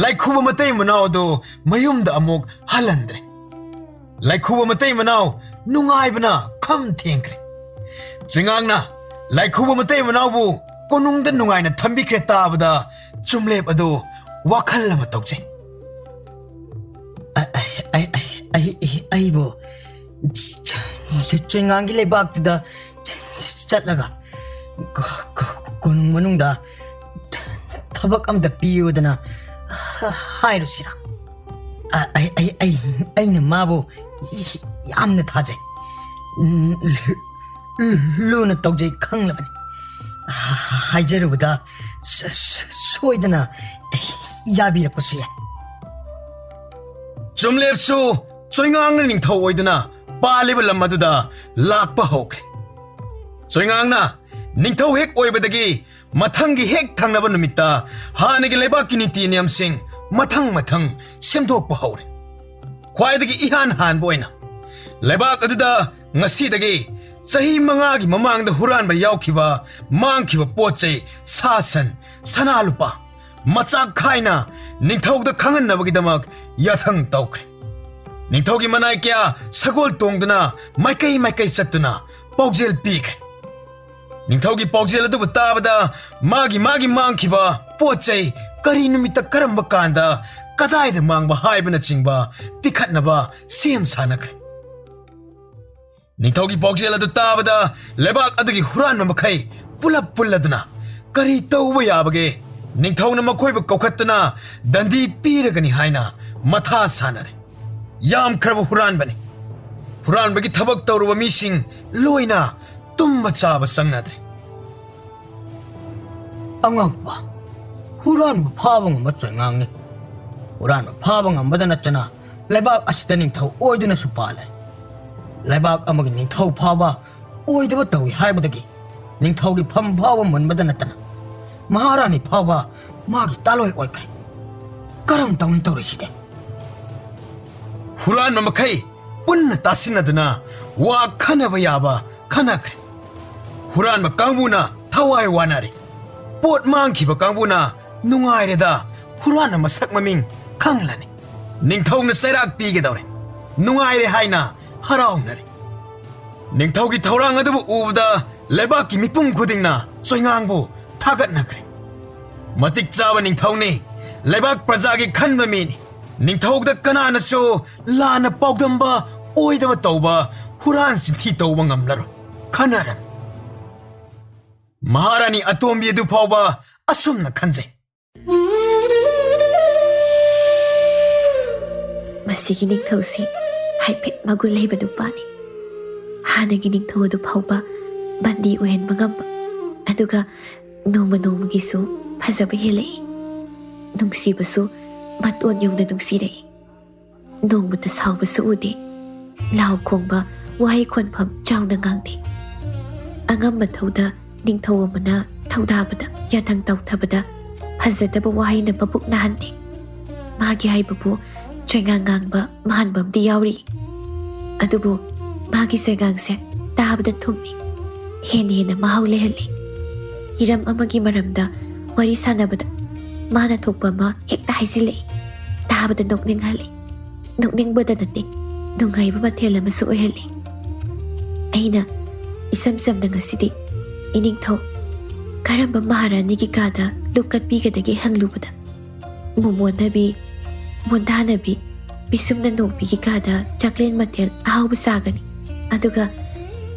ꯂꯥꯏꯈꯨꯕ ꯃꯇꯩ ꯃꯅꯥꯎ ꯑꯗꯨ ꯃꯌꯨꯝꯗ ꯑꯃꯨꯛ ꯍꯜꯍꯟꯗ꯭ꯔꯦ꯫ ꯂꯥꯏꯈꯨꯕ ꯃꯇꯩ ꯃꯅꯥꯎ ꯅꯨꯡꯉꯥꯏꯕꯅ ꯈꯝ ꯊꯦꯡꯈ꯭ꯔꯦ꯫ ꯆꯣꯏꯉꯥꯡꯅ ꯂꯥꯏꯈꯨꯕ ꯃꯇꯩ ꯃꯅꯥꯎꯕꯨ ꯀꯣꯅꯨꯡꯗ ꯅꯨꯡꯉꯥꯏꯅ ꯊꯝꯕꯤꯈ꯭ꯔꯦ ꯇꯥꯕꯗ ꯆꯨꯝꯂꯦꯞ ꯑꯗꯨ ꯋꯥꯈꯜ ꯑꯃ ꯇꯧꯖꯩ꯫ ꯑ-, ꯑꯩ-, ꯑꯩ-, ꯑꯩ-, ꯑꯩ-, ꯑꯩ-, ꯑꯩꯕꯨ ꯆ-, ꯆ-, ꯆꯣꯏꯉꯥꯡꯒꯤ ꯂꯩꯕꯥꯛꯇꯨꯗ ꯆ-, ꯆ-, ꯆꯠꯂꯒ ꯀ-, ꯀ-, ꯀꯣꯅꯨꯡ ꯃꯅꯨꯡꯗ ꯊꯕꯛ ꯑꯝꯇ ꯄꯤꯌꯨꯗꯅ ꯍ-, ꯍꯥꯏꯔꯨꯁꯤꯔꯥ? ꯑ-, ꯑꯩ-, ꯑꯩ-, ꯑꯩ-, ꯑꯩꯅ ꯃꯥꯕꯨ ꯌꯥꯝꯅ ꯊꯥꯖꯩ꯫ ꯎꯝ, ꯂꯨꯅ ꯇꯧꯖꯩ ꯈꯪꯂꯕꯅꯤ꯫ ꯍ-, ꯍꯥꯏꯖꯔꯨꯕꯗ ꯁ-, ꯁ-, ꯁꯣꯏꯗꯅ ꯌꯥꯕꯤꯔꯛꯄꯁꯨ ꯌꯥꯏ꯫ ꯆꯨꯝꯂꯦꯞꯁꯨ ꯆꯣꯏꯉꯥꯡꯅ ꯅꯤꯡꯊꯧ ꯑꯣꯏꯗꯨꯅ ꯄꯥꯜꯂꯤꯕ ꯂꯝ ꯑꯗꯨꯗ ꯂꯥꯛꯄ ꯍꯧꯈ꯭ꯔꯦ꯫ ꯆꯣꯏꯉꯥꯡꯅ ꯅꯤꯡꯊꯧ ꯍꯦꯛ ꯑꯣꯏꯕꯗꯒꯤ ꯃꯊꯪꯒꯤ ꯍꯦꯛ ꯊꯪꯅꯕ ꯅꯨꯃꯤꯠꯇ ꯍꯥꯟꯅꯒꯤ ꯂꯩꯕꯥꯛꯀꯤ ꯅꯤꯇꯤ ꯅꯤꯌꯝꯁꯤꯡ ꯃꯊꯪ ꯃꯊꯪ ꯁꯦꯝꯗꯣꯛꯄ ꯍꯧꯔꯦ꯫ ꯈ꯭ꯋꯥꯏꯗꯒꯤ ꯏꯍꯥꯟ ꯍꯥꯟꯕ ꯑꯣꯏꯅ ꯂꯩꯕꯥꯛ ꯑꯗꯨꯗ ꯉꯁꯤꯗꯒꯤ ꯆꯍꯤ ꯃꯉꯥꯒꯤ ꯃꯃꯥꯡꯗ ꯍꯨꯔꯥꯟꯕ ꯌꯥꯎꯈꯤꯕ ꯃꯥꯡꯈꯤꯕ ꯄꯣꯠ ꯆꯩ, ꯁꯥ ꯁꯟ, ꯁꯅꯥ ꯂꯨꯄꯥ ꯃꯆꯥꯛ ꯈꯥꯏꯅ ꯅꯤꯡꯊꯧꯗ ꯈꯪꯍꯟꯅꯕꯒꯤꯗꯃꯛ ꯌꯥꯊꯪ ꯇꯧꯈ꯭ꯔꯦ꯫ ꯅꯤꯡꯊꯧꯒꯤ ꯃꯅꯥꯏ ꯀꯌꯥ ꯁꯒꯣꯜ ꯇꯣꯡꯗꯨꯅ ꯃꯥꯏꯀꯩ ꯃꯥꯏꯀꯩ ꯆꯠꯇꯨꯅ ꯄꯥꯎꯖꯦꯜ ꯄꯤꯈ꯭ꯔꯦ꯫ ꯅꯤꯡꯊꯧꯒꯤ ꯄꯥꯎꯖꯦꯜ ꯑꯗꯨꯕꯨ ꯇꯥꯕꯗ ꯃꯥꯒꯤ ꯃꯥꯒꯤ ꯃꯥꯡꯈꯤꯕ ꯄꯣꯠ ꯆꯩ ꯀꯔꯤ ꯅꯨꯃꯤꯠꯇ ꯀꯔꯝꯕ ꯀꯥꯟꯗ ꯀꯗꯥꯏꯗ ꯃꯥꯡꯕ ꯍꯥꯏꯕꯅꯆꯤꯡꯕ ꯄꯤꯈꯠꯅꯕ ꯁꯦꯝ ꯁꯥꯅꯈ꯭ꯔꯦ꯫ ꯅꯤꯡꯊꯧꯒꯤ ꯄꯥꯎꯖꯦꯜ ꯑꯗꯨ ꯇꯥꯕꯗ ꯂꯩꯕꯥꯛ ꯑꯗꯨꯒꯤ ꯍꯨꯔꯥꯟꯕ ꯃꯈꯩ ꯄꯨꯂꯞ ꯄꯨꯜꯂꯗꯨꯅ ꯀꯔꯤ ꯇꯧꯕ ꯌꯥꯕꯒꯦ? ꯅꯤꯡꯊꯧꯅ ꯃꯈꯣꯏꯕꯨ ꯀꯧꯈꯠꯇꯨꯅ ꯗꯟꯗꯤ ꯄꯤꯔꯒꯅꯤ ꯍꯥꯏꯅ ꯃꯊꯥ ꯁꯥꯅꯔꯦ꯫ ꯌꯥꯝꯈ꯭ꯔꯕ ꯍꯨꯔꯥꯟꯕꯅꯤ꯫ ꯍꯨꯔꯥꯟꯕꯒꯤ ꯊꯕꯛ ꯇꯧꯔꯨꯕ ꯃꯤꯁꯤꯡ ꯂꯣꯏꯅ ꯇꯨꯝꯕ ꯆꯥꯕ ꯆꯪꯅꯗ꯭ꯔꯦ꯫ ꯑꯉꯛꯄ! ꯍꯨꯔꯥꯟꯕ ꯐꯥꯕ ꯉꯝꯕ ꯆꯣꯏꯉꯥꯡꯅꯤ꯫ ꯍꯨꯔꯥꯟꯕ ꯐꯥꯕ ꯉꯝꯕꯗ ꯅꯠꯇꯅ ꯂꯩꯕꯥꯛ ꯑꯁꯤꯗ ꯅꯤꯡꯊꯧ ꯑꯣꯏꯗꯨꯅꯁꯨ ꯄꯥꯜꯂꯦ꯫ ꯂꯩꯕꯥꯛ ꯑꯃꯒꯤ ꯅꯤꯡꯊꯧ ꯐꯥꯎꯕ ꯑꯣꯏꯗꯕ ꯇꯧꯏ ꯍꯥꯏꯕꯗꯒꯤ ꯅꯤꯡꯊꯧꯒꯤ ꯐꯝ ꯐꯥꯎꯕ ꯃꯨꯟꯕꯗ ꯅꯠꯇꯅ ꯃꯍꯥꯔꯥꯅꯤ ꯐꯥꯎꯕ ꯃꯥꯒꯤ ꯇꯥꯂꯣꯏ ꯑꯣꯏꯈ꯭ꯔꯦ꯫ ꯀꯔꯝ ꯇꯧꯅꯤ ꯇꯧꯔꯤꯁꯤꯗꯤ? ꯍꯨꯔꯥꯟꯕ ꯃꯈꯩ ꯄꯨꯟꯅ ꯇꯥꯁꯤꯟꯅꯗꯨꯅ ꯋꯥ ꯈꯟꯅꯕ ꯌꯥꯕ ꯈꯟꯅꯈ꯭ꯔꯦ꯫ ꯍꯨꯔꯥꯟꯕ ꯀꯥꯡꯕꯨꯅ ꯊꯋꯥꯏ ꯋꯥꯅꯔꯦ꯫ ꯄꯣꯠ ꯃꯥꯡꯈꯤꯕ ꯀꯥꯡꯕꯨꯅ ꯅꯨꯡꯉꯥꯏꯔꯦꯗ, ꯍꯨꯔꯥꯟꯕ ꯃꯁꯛ ꯃꯃꯤꯡ ꯈꯪꯂꯅꯤ꯫ ꯅꯤꯡꯊꯧꯅ ꯆꯩꯔꯥꯛ ꯄꯤꯒꯗꯧꯔꯦ꯫ ꯅꯨꯡꯉꯥꯏꯔꯦ ꯍꯥꯏꯅ ꯍꯔꯥꯎꯅꯔꯦ꯫ ꯅꯤꯡꯊꯧꯒꯤ ꯊꯧꯔꯥꯡ ꯑꯗꯨꯕꯨ ꯎꯕꯗ ꯂꯩꯕꯥꯛꯀꯤ ꯃꯤꯄꯨꯝ ꯈꯨꯗꯤꯡꯅ ꯆꯣꯏꯉꯥꯡꯕꯨ ꯊꯥꯒꯠꯅꯈ꯭ꯔꯦ꯫ ꯃꯇꯤꯛ ꯆꯥꯕ ꯅꯤꯡꯊꯧꯅꯤ, ꯂꯩꯕꯥꯛ ꯄ꯭ꯔꯖꯥꯒꯤ ꯈꯟꯕ ꯃꯤꯅꯤ꯫ ꯅꯤꯡꯊꯧꯗ ꯀꯅꯥꯅꯁꯨ ꯂꯥꯟꯅ ꯄꯥꯎꯗꯝꯕ ꯑꯣꯏꯗꯕ ꯇꯧꯕ, ꯍꯨꯔꯥꯟ ꯆꯤꯟꯊꯤ ꯇꯧꯕ ꯉꯝꯂꯔꯣꯏ꯫ ꯈꯟꯅꯔꯝꯃꯤ꯫ ꯃꯍꯥꯔꯥꯅꯤ ꯑꯇꯣꯝꯕꯤ ꯑꯗꯨ ꯐꯥꯎꯕ ꯑꯁꯨꯝꯅ ꯈꯟꯖꯩ꯫ ꯃꯁꯤꯒꯤ ꯅꯤꯡꯊꯧꯁꯤ ꯍꯥꯏꯐꯦꯠ ꯃꯒꯨꯟ ꯂꯩꯕ ꯅꯨꯄꯥꯅꯤ꯫ ꯍꯥꯟꯅꯒꯤ ꯅꯤꯡꯊꯧ ꯑꯗꯨ ꯐꯥꯎꯕ ꯕꯟꯗꯤ ꯑꯣꯏꯍꯟꯕ ꯉꯝꯕ, ꯑꯗꯨꯒ ꯅꯣꯡꯃ ꯅꯣꯡꯃꯒꯤꯁꯨ ꯐꯖꯕ ꯍꯦꯜꯂꯛꯏ꯫ ꯅꯨꯡꯁꯤꯕꯁꯨ ꯃꯇꯣꯟ ꯌꯧꯅ ꯅꯨꯡꯁꯤꯔꯛꯏ꯫ ꯅꯣꯡꯃꯇ ꯁꯥꯎꯕꯁꯨ ꯎꯗꯦ꯫ ꯂꯥꯎ ꯈꯣꯡꯕ, ꯋꯥꯍꯩ ꯈꯣꯟꯐꯝ ꯆꯥꯎꯅ ꯉꯥꯡꯗꯦ꯫ ꯑꯉꯝꯕ ꯊꯧꯗ ꯅꯤꯡꯊꯧ ꯑꯃꯅ ꯊꯧꯗꯥꯕꯗ, ꯌꯥꯊꯪ ꯇꯧꯊꯕꯗ ꯐꯖꯗꯕ ꯋꯥꯍꯩꯅ ꯃꯕꯨꯛ ꯅꯥꯍꯟꯗꯦ꯫ ꯃꯥꯒꯤ ꯍꯥꯏꯕꯕꯨ ꯆꯣꯏꯉꯥꯡ ꯉꯥꯡꯕ ꯃꯥꯟꯕ ꯑꯃꯗꯤ ꯌꯥꯎꯔꯤ꯫ ꯑꯗꯨꯕꯨ ꯃꯥꯒꯤ ꯆꯣꯏꯉꯥꯡꯁꯦ ꯇꯥꯕꯗ ꯊꯨꯝꯃꯤ, ꯍꯦꯟꯅ ꯍꯦꯟꯅ ꯃꯍꯥꯎ ꯂꯩꯍꯜꯂꯤ꯫ ꯍꯤꯔꯝ ꯑꯃꯒꯤ ꯃꯔꯝꯗ ꯋꯥꯔꯤ ꯁꯥꯟꯅꯕꯗ ꯃꯥꯅ ꯊꯣꯛꯄ ꯑꯃ ꯍꯦꯛꯇ ꯍꯥꯏꯖꯤꯜꯂꯛꯏ꯫ ꯇꯥꯕꯗ ꯅꯣꯛꯅꯤꯡꯍꯜꯂꯤ꯫ ꯅꯣꯛꯅꯤꯡꯕꯗ ꯅꯠꯇꯦ, ꯅꯨꯡꯉꯥꯏꯕ ꯃꯊꯦꯜ ꯑꯃꯁꯨ ꯑꯣꯏꯍꯜꯂꯤ꯫ ꯑꯩꯅ ꯏꯆꯝ ꯆꯝꯅ ꯉꯁꯤꯗꯤ, "ꯏꯅꯤꯡꯊꯧ, ꯀꯔꯝꯕ ꯃꯍꯥꯔꯥꯅꯤꯒꯤ ꯀꯥꯗ ꯂꯨꯞ ꯀꯠꯄꯤꯒꯗꯒꯦ?" ꯍꯪꯂꯨꯕꯗ, ꯃꯣꯃꯣꯟꯅꯕꯤ, ꯃꯣꯟꯗꯥꯅꯕꯤ, ꯄꯤꯁꯨꯝꯅ ꯅꯣꯛꯄꯤꯒꯤ ꯀꯥꯗ ꯆꯥꯛꯂꯦꯟ ꯃꯊꯦꯜ ꯑꯍꯥꯎꯕ ꯆꯥꯒꯅꯤ, ꯑꯗꯨꯒ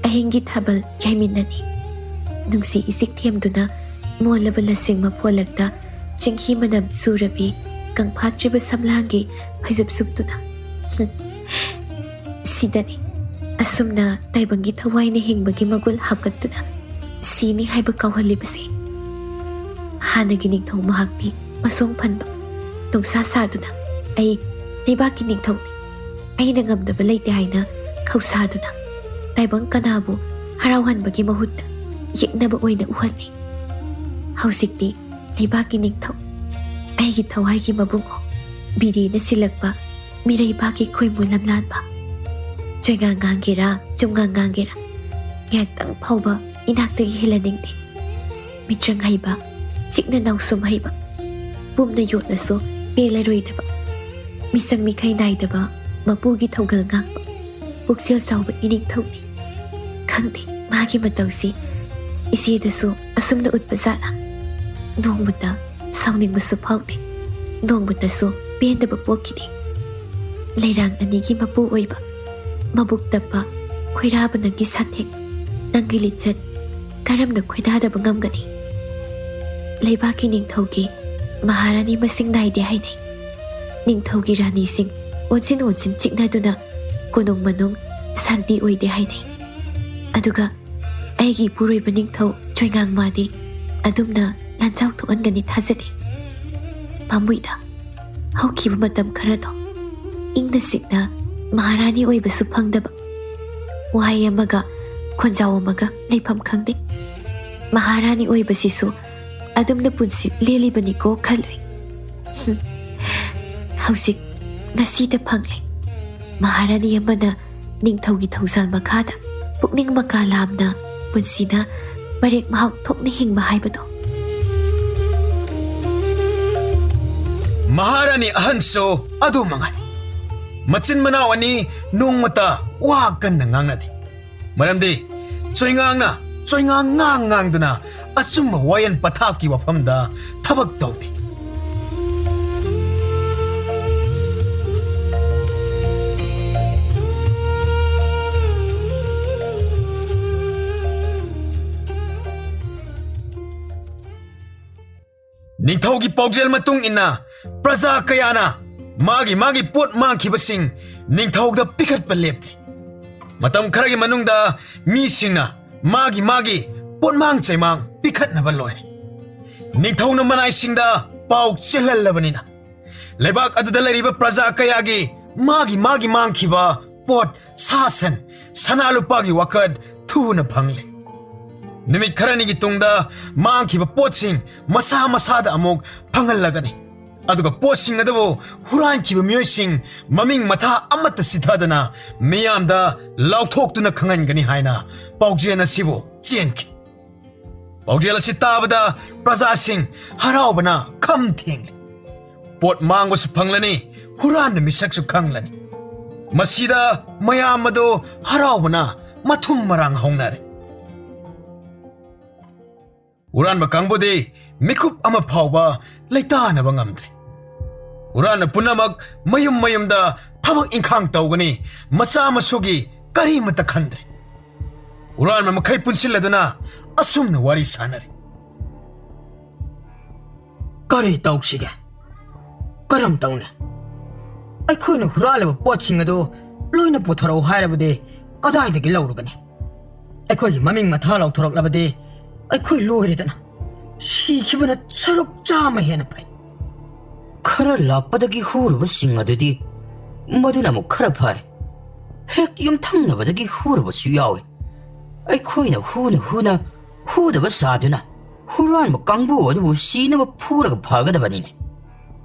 ꯑꯍꯤꯡꯒꯤ ꯊꯥꯕꯜ ꯌꯥꯏꯃꯤꯟꯅꯅꯤ꯫ ꯅꯨꯡꯁꯤ ꯏꯆꯤꯛ ꯊꯦꯝꯗꯨꯅ ꯃꯣꯜꯂꯕ ꯂꯁꯤꯡ ꯃꯐꯣꯜꯂꯛꯇ ꯆꯤꯡꯍꯤ ꯃꯅꯝ ꯆꯨꯔꯕꯤ ꯀꯪꯐꯥꯠꯇ꯭ꯔꯤꯕ ꯁꯝꯂꯥꯡꯒꯤ ꯐꯩꯖꯨꯞ ꯁꯨꯞꯇꯨꯅ꯫ ꯁꯤꯗꯅꯤ ꯑꯁꯨꯝꯅ ꯇꯥꯏꯕꯪꯒꯤ ꯊꯋꯥꯏꯅ ꯍꯤꯡꯕꯒꯤ ꯃꯒꯨꯟ ꯍꯥꯞꯀꯠꯇꯨꯅ ꯁꯤꯅꯤ ꯍꯥꯏꯕ ꯀꯥꯎꯍꯜꯂꯤꯕꯁꯦ꯫ ꯍꯥꯟꯅꯒꯤ ꯅꯤꯡꯊꯧ ꯃꯍꯥꯛꯇꯤ ꯃꯁꯣꯡ ꯐꯟꯕ, ꯅꯨꯡꯁꯥ ꯁꯥꯗꯨꯅ, "ꯑꯩ ꯂꯩꯕꯥꯛꯀꯤ ꯅꯤꯡꯊꯧꯅꯤ, ꯑꯩꯅ ꯉꯝꯗꯕ ꯂꯩꯇꯦ" ꯍꯥꯏꯅ ꯈꯧꯁꯥꯗꯨꯅ ꯇꯥꯏꯕꯪ ꯀꯅꯥꯕꯨ ꯍꯔꯥꯎꯍꯟꯕꯒꯤ ꯃꯍꯨꯠꯇ ꯌꯦꯛꯅꯕ ꯑꯣꯏꯅ ꯎꯍꯜꯂꯤ꯫ ꯍꯧꯖꯤꯛꯇꯤ ꯂꯩꯕꯥꯛꯀꯤ ꯅꯤꯡꯊꯧ, ꯑꯩꯒꯤ ꯊꯋꯥꯏꯒꯤ ꯃꯕꯨꯡꯉꯣ, ꯕꯤꯔꯦꯅ ꯁꯤꯜꯂꯛꯄ ꯃꯤꯔꯩꯕꯥꯛꯀꯤ ꯈꯣꯏꯃꯨ ꯂꯝꯂꯥꯟꯕ꯫ ꯆꯣꯏꯉꯥꯡ ꯉꯥꯡꯒꯦꯔꯥ, ꯆꯨꯝꯉꯥꯡ ꯉꯥꯡꯒꯦꯔꯥ, ꯉꯥꯏꯍꯥꯛꯇꯪ ꯐꯥꯎꯕ ꯏꯅꯥꯛꯇꯒꯤ ꯍꯦꯜꯍꯟꯅꯤꯡꯗꯦ꯫ ꯃꯤꯇ꯭ꯔꯪ ꯍꯩꯕ, ꯆꯤꯛꯅ ꯅꯥꯎꯁꯨꯝ ꯍꯩꯕ, ꯄꯨꯝꯅ ꯌꯣꯠꯂꯁꯨ ꯄꯦꯜꯂꯔꯣꯏꯗꯕ, ꯃꯤꯁꯪ ꯃꯤꯈꯩ ꯅꯥꯏꯗꯕ ꯃꯄꯨꯒꯤ ꯊꯧꯒꯜ ꯉꯥꯛꯄ, ꯄꯨꯛꯆꯦꯜ ꯆꯥꯎꯕ ꯏꯅꯤꯡꯊꯧꯅꯤ꯫ ꯈꯪꯗꯦ, ꯃꯥꯒꯤ ꯃꯇꯧꯁꯤ ꯏꯆꯦꯗꯁꯨ ꯑꯁꯨꯝꯅ ꯎꯠꯄ ꯖꯥꯠꯂꯥ? ꯅꯣꯡꯃꯇ ꯁꯥꯎꯅꯤꯡꯕꯁꯨ ꯐꯥꯎꯗꯦ, ꯅꯣꯡꯃꯇꯁꯨ ꯄꯦꯟꯗꯕ ꯄꯣꯛꯈꯤꯗꯦ꯫ ꯂꯩꯔꯥꯡ ꯑꯅꯤꯒꯤ ꯃꯄꯨ ꯑꯣꯏꯕ, ꯃꯕꯨꯛ ꯇꯞꯄ, ꯈꯣꯏꯔꯥꯕ ꯅꯪꯒꯤ ꯁꯥꯊꯦꯛ, ꯅꯪꯒꯤ ꯂꯤꯆꯠ ꯀꯔꯝꯅ ꯈꯣꯏꯗꯥꯗꯕ ꯉꯝꯒꯅꯤ? ꯂꯩꯕꯥꯛꯀꯤ ꯅꯤꯡꯊꯧꯒꯤ ꯃꯍꯥꯔꯥꯅꯤ ꯃꯁꯤꯡ ꯅꯥꯏꯗꯦ ꯍꯥꯏꯅꯩ꯫ ꯅꯤꯡꯊꯧꯒꯤ ꯔꯥꯅꯤꯁꯤꯡ ꯑꯣꯟꯁꯤꯟ ꯑꯣꯟꯁꯤꯟ ꯆꯤꯛꯅꯗꯨꯅ ꯀꯣꯅꯨꯡ ꯃꯅꯨꯡ ꯁꯥꯟꯇꯤ ꯑꯣꯏꯗꯦ ꯍꯥꯏꯅꯩ꯫ ꯑꯗꯨꯒ ꯑꯩꯒꯤ ꯏꯄꯨꯔꯣꯏꯕ ꯅꯤꯡꯊꯧ ꯆꯣꯏꯉꯥꯡ ꯃꯥꯗꯤ ꯑꯗꯨꯝꯅ ꯂꯥꯟꯖꯥꯎ ꯊꯣꯛꯍꯟꯒꯅꯤ ꯊꯥꯖꯗꯦ꯫ ꯄꯥꯝꯃꯨꯏꯗ, ꯍꯧꯈꯤꯕ ꯃꯇꯝ ꯈꯔꯗꯣ ꯏꯪꯅ ꯆꯤꯛꯅ ꯃꯍꯥꯔꯥꯅꯤ ꯑꯣꯏꯕꯁꯨ ꯐꯪꯗꯕ, ꯋꯥꯍꯩ ꯑꯃꯒ ꯈꯣꯟꯖꯥꯎ ꯑꯃꯒ ꯂꯩꯐꯝ ꯈꯪꯗꯦ꯫ ꯃꯍꯥꯔꯥꯅꯤ ꯑꯣꯏꯕꯁꯤꯁꯨ ꯑꯗꯨꯝꯅ ꯄꯨꯟꯁꯤ ꯂꯦꯜꯂꯤꯕꯅꯤꯀꯣ ꯈꯜꯂꯨꯏ꯫ ꯍꯨꯝ꯫ ꯍꯧꯖꯤꯛ ꯉꯁꯤꯗ ꯐꯪꯂꯦ꯫ ꯃꯍꯥꯔꯥꯅꯤ ꯑꯃꯅ ꯅꯤꯡꯊꯧꯒꯤ ꯊꯧꯖꯥꯜ ꯃꯈꯥꯗ ꯄꯨꯛꯅꯤꯡ ꯃꯀꯥ ꯂꯥꯝꯅ ꯄꯨꯟꯁꯤꯗ ꯃꯔꯦꯛ ꯃꯍꯥꯎ ꯊꯣꯛꯅ ꯍꯤꯡꯕ ꯍꯥꯏꯕꯗꯣ꯫ ꯃꯍꯥꯔꯥꯅꯤ ꯑꯍꯟꯁꯨ ꯑꯗꯨ ꯃꯉꯥꯏ꯫ ꯃꯆꯤꯟ ꯃꯅꯥꯎ ꯑꯅꯤ ꯅꯣꯡꯃꯇ ꯋꯥ ꯀꯟꯅ ꯉꯥꯡꯅꯗꯦ꯫ ꯃꯔꯝꯗꯤ ꯆꯣꯏꯉꯥꯡꯅ ꯆꯣꯏꯉꯥꯡ ꯉꯥꯡ ꯉꯥꯡꯗꯨꯅ ꯑꯆꯨꯝꯕ ꯋꯥꯌꯦꯜ ꯄꯊꯥꯞꯀꯤ ꯋꯥꯐꯝꯗ ꯊꯕꯛ ꯇꯧꯗꯦ꯫ ꯅꯤꯡꯊꯧꯒꯤ ꯄꯥꯎꯖꯦꯜ ꯃꯇꯨꯡ ꯏꯟꯅ ꯄ꯭ꯔꯖꯥ ꯀꯌꯥꯅ ꯃꯥꯒꯤ ꯃꯥꯒꯤ ꯄꯣꯠ ꯃꯥꯡꯈꯤꯕꯁꯤꯡ ꯅꯤꯡꯊꯧꯗ ꯄꯤꯈꯠꯄ ꯂꯦꯞꯇ꯭ꯔꯤ꯫ ꯃꯇꯝ ꯈꯔꯒꯤ ꯃꯅꯨꯡꯗ ꯃꯤꯁꯤꯡꯅ ꯃꯥꯒꯤ ꯃꯥꯒꯤ ꯄꯣꯠꯃꯥꯡ ꯆꯩꯃꯥꯡ ꯄꯤꯈꯠꯅꯕ ꯂꯣꯏꯔꯦ꯫ ꯅꯤꯡꯊꯧꯅ ꯃꯅꯥꯏꯁꯤꯡꯗ ꯄꯥꯎ ꯆꯦꯜꯍꯜꯂꯕꯅꯤꯅ ꯂꯩꯕꯥꯛ ꯑꯗꯨꯗ ꯂꯩꯔꯤꯕ ꯄ꯭ꯔꯖꯥ ꯀꯌꯥꯒꯤ ꯃꯥꯒꯤ ꯃꯥꯒꯤ ꯃꯥꯡꯈꯤꯕ ꯄꯣꯠ, ꯁꯥ ꯁꯟ, ꯁꯅꯥ ꯂꯨꯄꯥꯒꯤ ꯋꯥꯀꯠ ꯊꯨꯅ ꯐꯪꯂꯦ꯫ ꯅꯨꯃꯤꯠ ꯈꯔꯅꯤꯒꯤ ꯇꯨꯡꯗ ꯃꯥꯡꯈꯤꯕ ꯄꯣꯠꯁꯤꯡ ꯃꯁꯥ ꯃꯁꯥꯗ ꯑꯃꯨꯛ ꯐꯪꯍꯜꯂꯒꯅꯤ꯫ ꯑꯗꯨꯒ ꯄꯣꯠꯁꯤꯡ ꯑꯗꯨꯕꯨ ꯍꯨꯔꯥꯟꯈꯤꯕ ꯃꯤꯑꯣꯏꯁꯤꯡ ꯃꯃꯤꯡ ꯃꯊꯥ ꯑꯃꯠꯇ ꯁꯤꯊꯗꯅ ꯃꯤꯌꯥꯝꯗ ꯂꯥꯎꯊꯣꯛꯇꯨꯅ ꯈꯪꯍꯟꯒꯅꯤ ꯍꯥꯏꯅ ꯄꯥꯎꯖꯦꯜ ꯑꯁꯤꯕꯨ ꯆꯦꯟꯈꯤ꯫ ꯄꯥꯎꯖꯦꯜ ꯑꯁꯤ ꯇꯥꯕꯗ ꯄ꯭ꯔꯖꯥꯁꯤꯡ ꯍꯔꯥꯎꯕꯅ ꯈꯝ ꯊꯦꯡꯂꯤ꯫ ꯄꯣꯠ ꯃꯥꯡꯕꯁꯨ ꯐꯪꯂꯅꯤ, ꯍꯨꯔꯥꯟꯕ ꯃꯤꯁꯛꯁꯨ ꯈꯪꯂꯅꯤ꯫ ꯃꯁꯤꯗ ꯃꯌꯥꯝ ꯑꯗꯨ ꯍꯔꯥꯎꯕꯅ ꯃꯊꯨꯝ ꯃꯔꯥꯡ ꯍꯧꯅꯔꯦ꯫ ꯍꯨꯔꯥꯟꯕ ꯀꯥꯡꯕꯨꯗꯤ ꯃꯤꯀꯨꯞ ꯑꯃ ꯐꯥꯎꯕ ꯂꯩꯇꯥꯅꯕ ꯉꯝꯗ꯭ꯔꯦ꯫ ꯍꯨꯔꯥꯟꯕ ꯄꯨꯝꯅꯃꯛ ꯃꯌꯨꯝ ꯃꯌꯨꯝꯗ ꯊꯕꯛ ꯏꯪꯈꯥꯡ ꯇꯧꯒꯅꯤ, ꯃꯆꯥ ꯃꯁꯨꯒꯤ ꯀꯔꯤꯃꯠꯇ ꯈꯟꯗ꯭ꯔꯦ꯫ ꯍꯨꯔꯥꯟꯕ ꯃꯈꯩ ꯄꯨꯟꯁꯤꯜꯂꯗꯨꯅ ꯑꯁꯨꯝꯅ ꯋꯥꯔꯤ ꯁꯥꯟꯅꯔꯤ꯫ ꯀꯔꯤ ꯇꯧꯁꯤꯒꯦ? ꯀꯔꯝ ꯇꯧꯅꯤ? ꯑꯩꯈꯣꯏꯅ ꯍꯨꯔꯥꯜꯂꯕ ꯄꯣꯠꯁꯤꯡ ꯑꯗꯨ ꯂꯣꯏꯅ ꯄꯨꯊꯣꯔꯛꯎ ꯍꯥꯏꯔꯕꯗꯤ ꯀꯗꯥꯏꯗꯒꯤ ꯂꯧꯔꯨꯒꯅꯤ? ꯑꯩꯈꯣꯏꯒꯤ ꯃꯃꯤꯡ ꯃꯊꯥ ꯂꯥꯎꯊꯣꯔꯛꯂꯕꯗꯤ ꯑꯩꯈꯣꯏ ꯂꯣꯏꯔꯦꯗꯅ꯫ ꯁꯤꯈꯤꯕꯅ ꯁꯔꯨꯛ ꯆꯥꯝꯃ ꯍꯦꯟꯅ ꯐꯩ꯫ ꯈꯔ ꯂꯥꯞꯄꯗꯒꯤ ꯍꯨꯔꯨꯕꯁꯤꯡ ꯑꯗꯨꯗꯤ ꯃꯗꯨꯅ ꯑꯃꯨꯛ ꯈꯔ ꯐꯔꯦ꯫ ꯍꯦꯛ ꯌꯨꯝꯊꯪꯅꯕꯗꯒꯤ ꯍꯨꯔꯨꯕꯁꯨ ꯌꯥꯎꯏ꯫ ꯑꯩꯈꯣꯏꯅ ꯍꯨꯅ ꯍꯨꯅ ꯍꯨꯗꯕ ꯁꯥꯗꯨꯅ ꯍꯨꯔꯥꯟꯕ ꯀꯥꯡꯕꯨ ꯑꯗꯨꯕꯨ ꯁꯤꯅꯕ ꯐꯨꯔꯒ ꯐꯒꯗꯕꯅꯤꯅꯦ꯫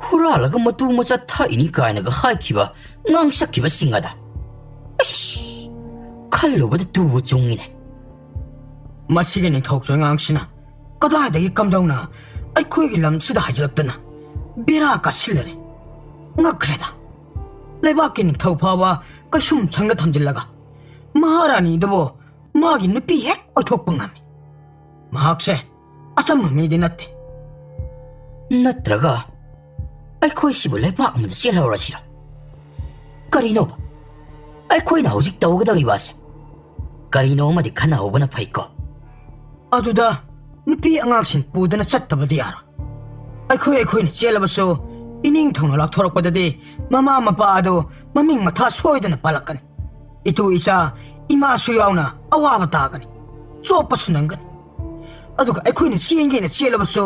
ꯍꯨꯔꯥꯜꯂꯒ ꯃꯇꯨ ꯃꯆꯥ ꯊꯥꯛꯏꯅꯤ ꯀꯥꯏꯅꯒ ꯍꯥꯏꯈꯤꯕ ꯉꯥꯡꯁꯛꯈꯤꯕꯁꯤꯡ ꯑꯗ, ꯑꯁ, ꯈꯜꯂꯨꯕꯗ ꯇꯨꯕ ꯆꯨꯡꯉꯤꯅꯦ꯫ ꯃꯁꯤꯒꯤ ꯅꯤꯡꯊꯧ ꯆꯣꯏꯉꯥꯡꯁꯤꯅ ꯀꯗꯥꯏꯗꯒꯤ ꯀꯝꯗꯧꯅ ꯑꯩꯈꯣꯏꯒꯤ ꯂꯝꯁꯤꯗ ꯍꯥꯏꯖꯤꯜꯂꯛꯇꯅ ꯕꯦꯔꯥ ꯀꯥꯁꯤꯜꯂꯔꯦ꯫ ꯉꯛꯈ꯭ꯔꯦꯗ꯫ ꯂꯩꯕꯥꯛꯀꯤ ꯅꯤꯡꯊꯧ ꯐꯥꯎꯕ ꯀꯩꯁꯨꯝ ꯁꯪꯗ ꯊꯝꯖꯤꯜꯂꯒ ꯃꯍꯥꯔꯥꯅꯤꯗꯨꯕꯨ ꯃꯥꯒꯤ ꯅꯨꯄꯤ ꯍꯦꯛ ꯑꯣꯏꯊꯣꯛꯄ ꯉꯝꯃꯤ꯫ ꯃꯍꯥꯛꯁꯦ ꯑꯆꯝꯕ ꯃꯤꯗꯤ ꯅꯠꯇꯦ꯫ ꯅꯠꯇ꯭ꯔꯒ ꯑꯩꯈꯣꯏꯁꯤꯕꯨ ꯂꯩꯕꯥꯛ ꯑꯃꯗ ꯆꯦꯜꯍꯧꯔꯁꯤꯔꯣ? ꯀꯔꯤꯅꯣꯕ ꯑꯩꯈꯣꯏꯅ ꯍꯧꯖꯤꯛ ꯇꯧꯒꯗꯧꯔꯤꯕ ꯑꯁꯦ? ꯀꯔꯤꯅꯣ ꯑꯃꯗꯤ ꯈꯟꯅꯍꯧꯕꯅ ꯐꯩꯀꯣ꯫ ꯑꯗꯨꯗ ꯅꯨꯄꯤ ꯑꯉꯥꯡꯁꯤꯡ ꯄꯨꯗꯅ ꯆꯠꯇꯕꯗꯤ ꯌꯥꯔꯣꯏ꯫ ꯑꯩꯈꯣꯏ ꯑꯩꯈꯣꯏꯅ ꯆꯦꯜꯂꯕꯁꯨ ꯏꯅꯤꯡꯊꯧꯅ ꯂꯥꯎꯊꯣꯔꯛꯄꯗꯗꯤ ꯃꯃꯥ ꯃꯄꯥ ꯑꯗꯨ ꯃꯃꯤꯡ ꯃꯊꯥ ꯁꯣꯏꯗꯅ ꯄꯥꯜꯂꯛꯀꯅꯤ꯫ ꯏꯇꯨ ꯏꯆꯥ, ꯏꯃꯥꯁꯨ ꯌꯥꯎꯅ ꯑꯋꯥꯕ ꯇꯥꯒꯅꯤ, ꯆꯣꯞꯄꯁꯨ ꯅꯪꯒꯅꯤ꯫ ꯑꯗꯨꯒ ꯑꯩꯈꯣꯏꯅ ꯆꯦꯟꯒꯦꯅ ꯆꯦꯜꯂꯕꯁꯨ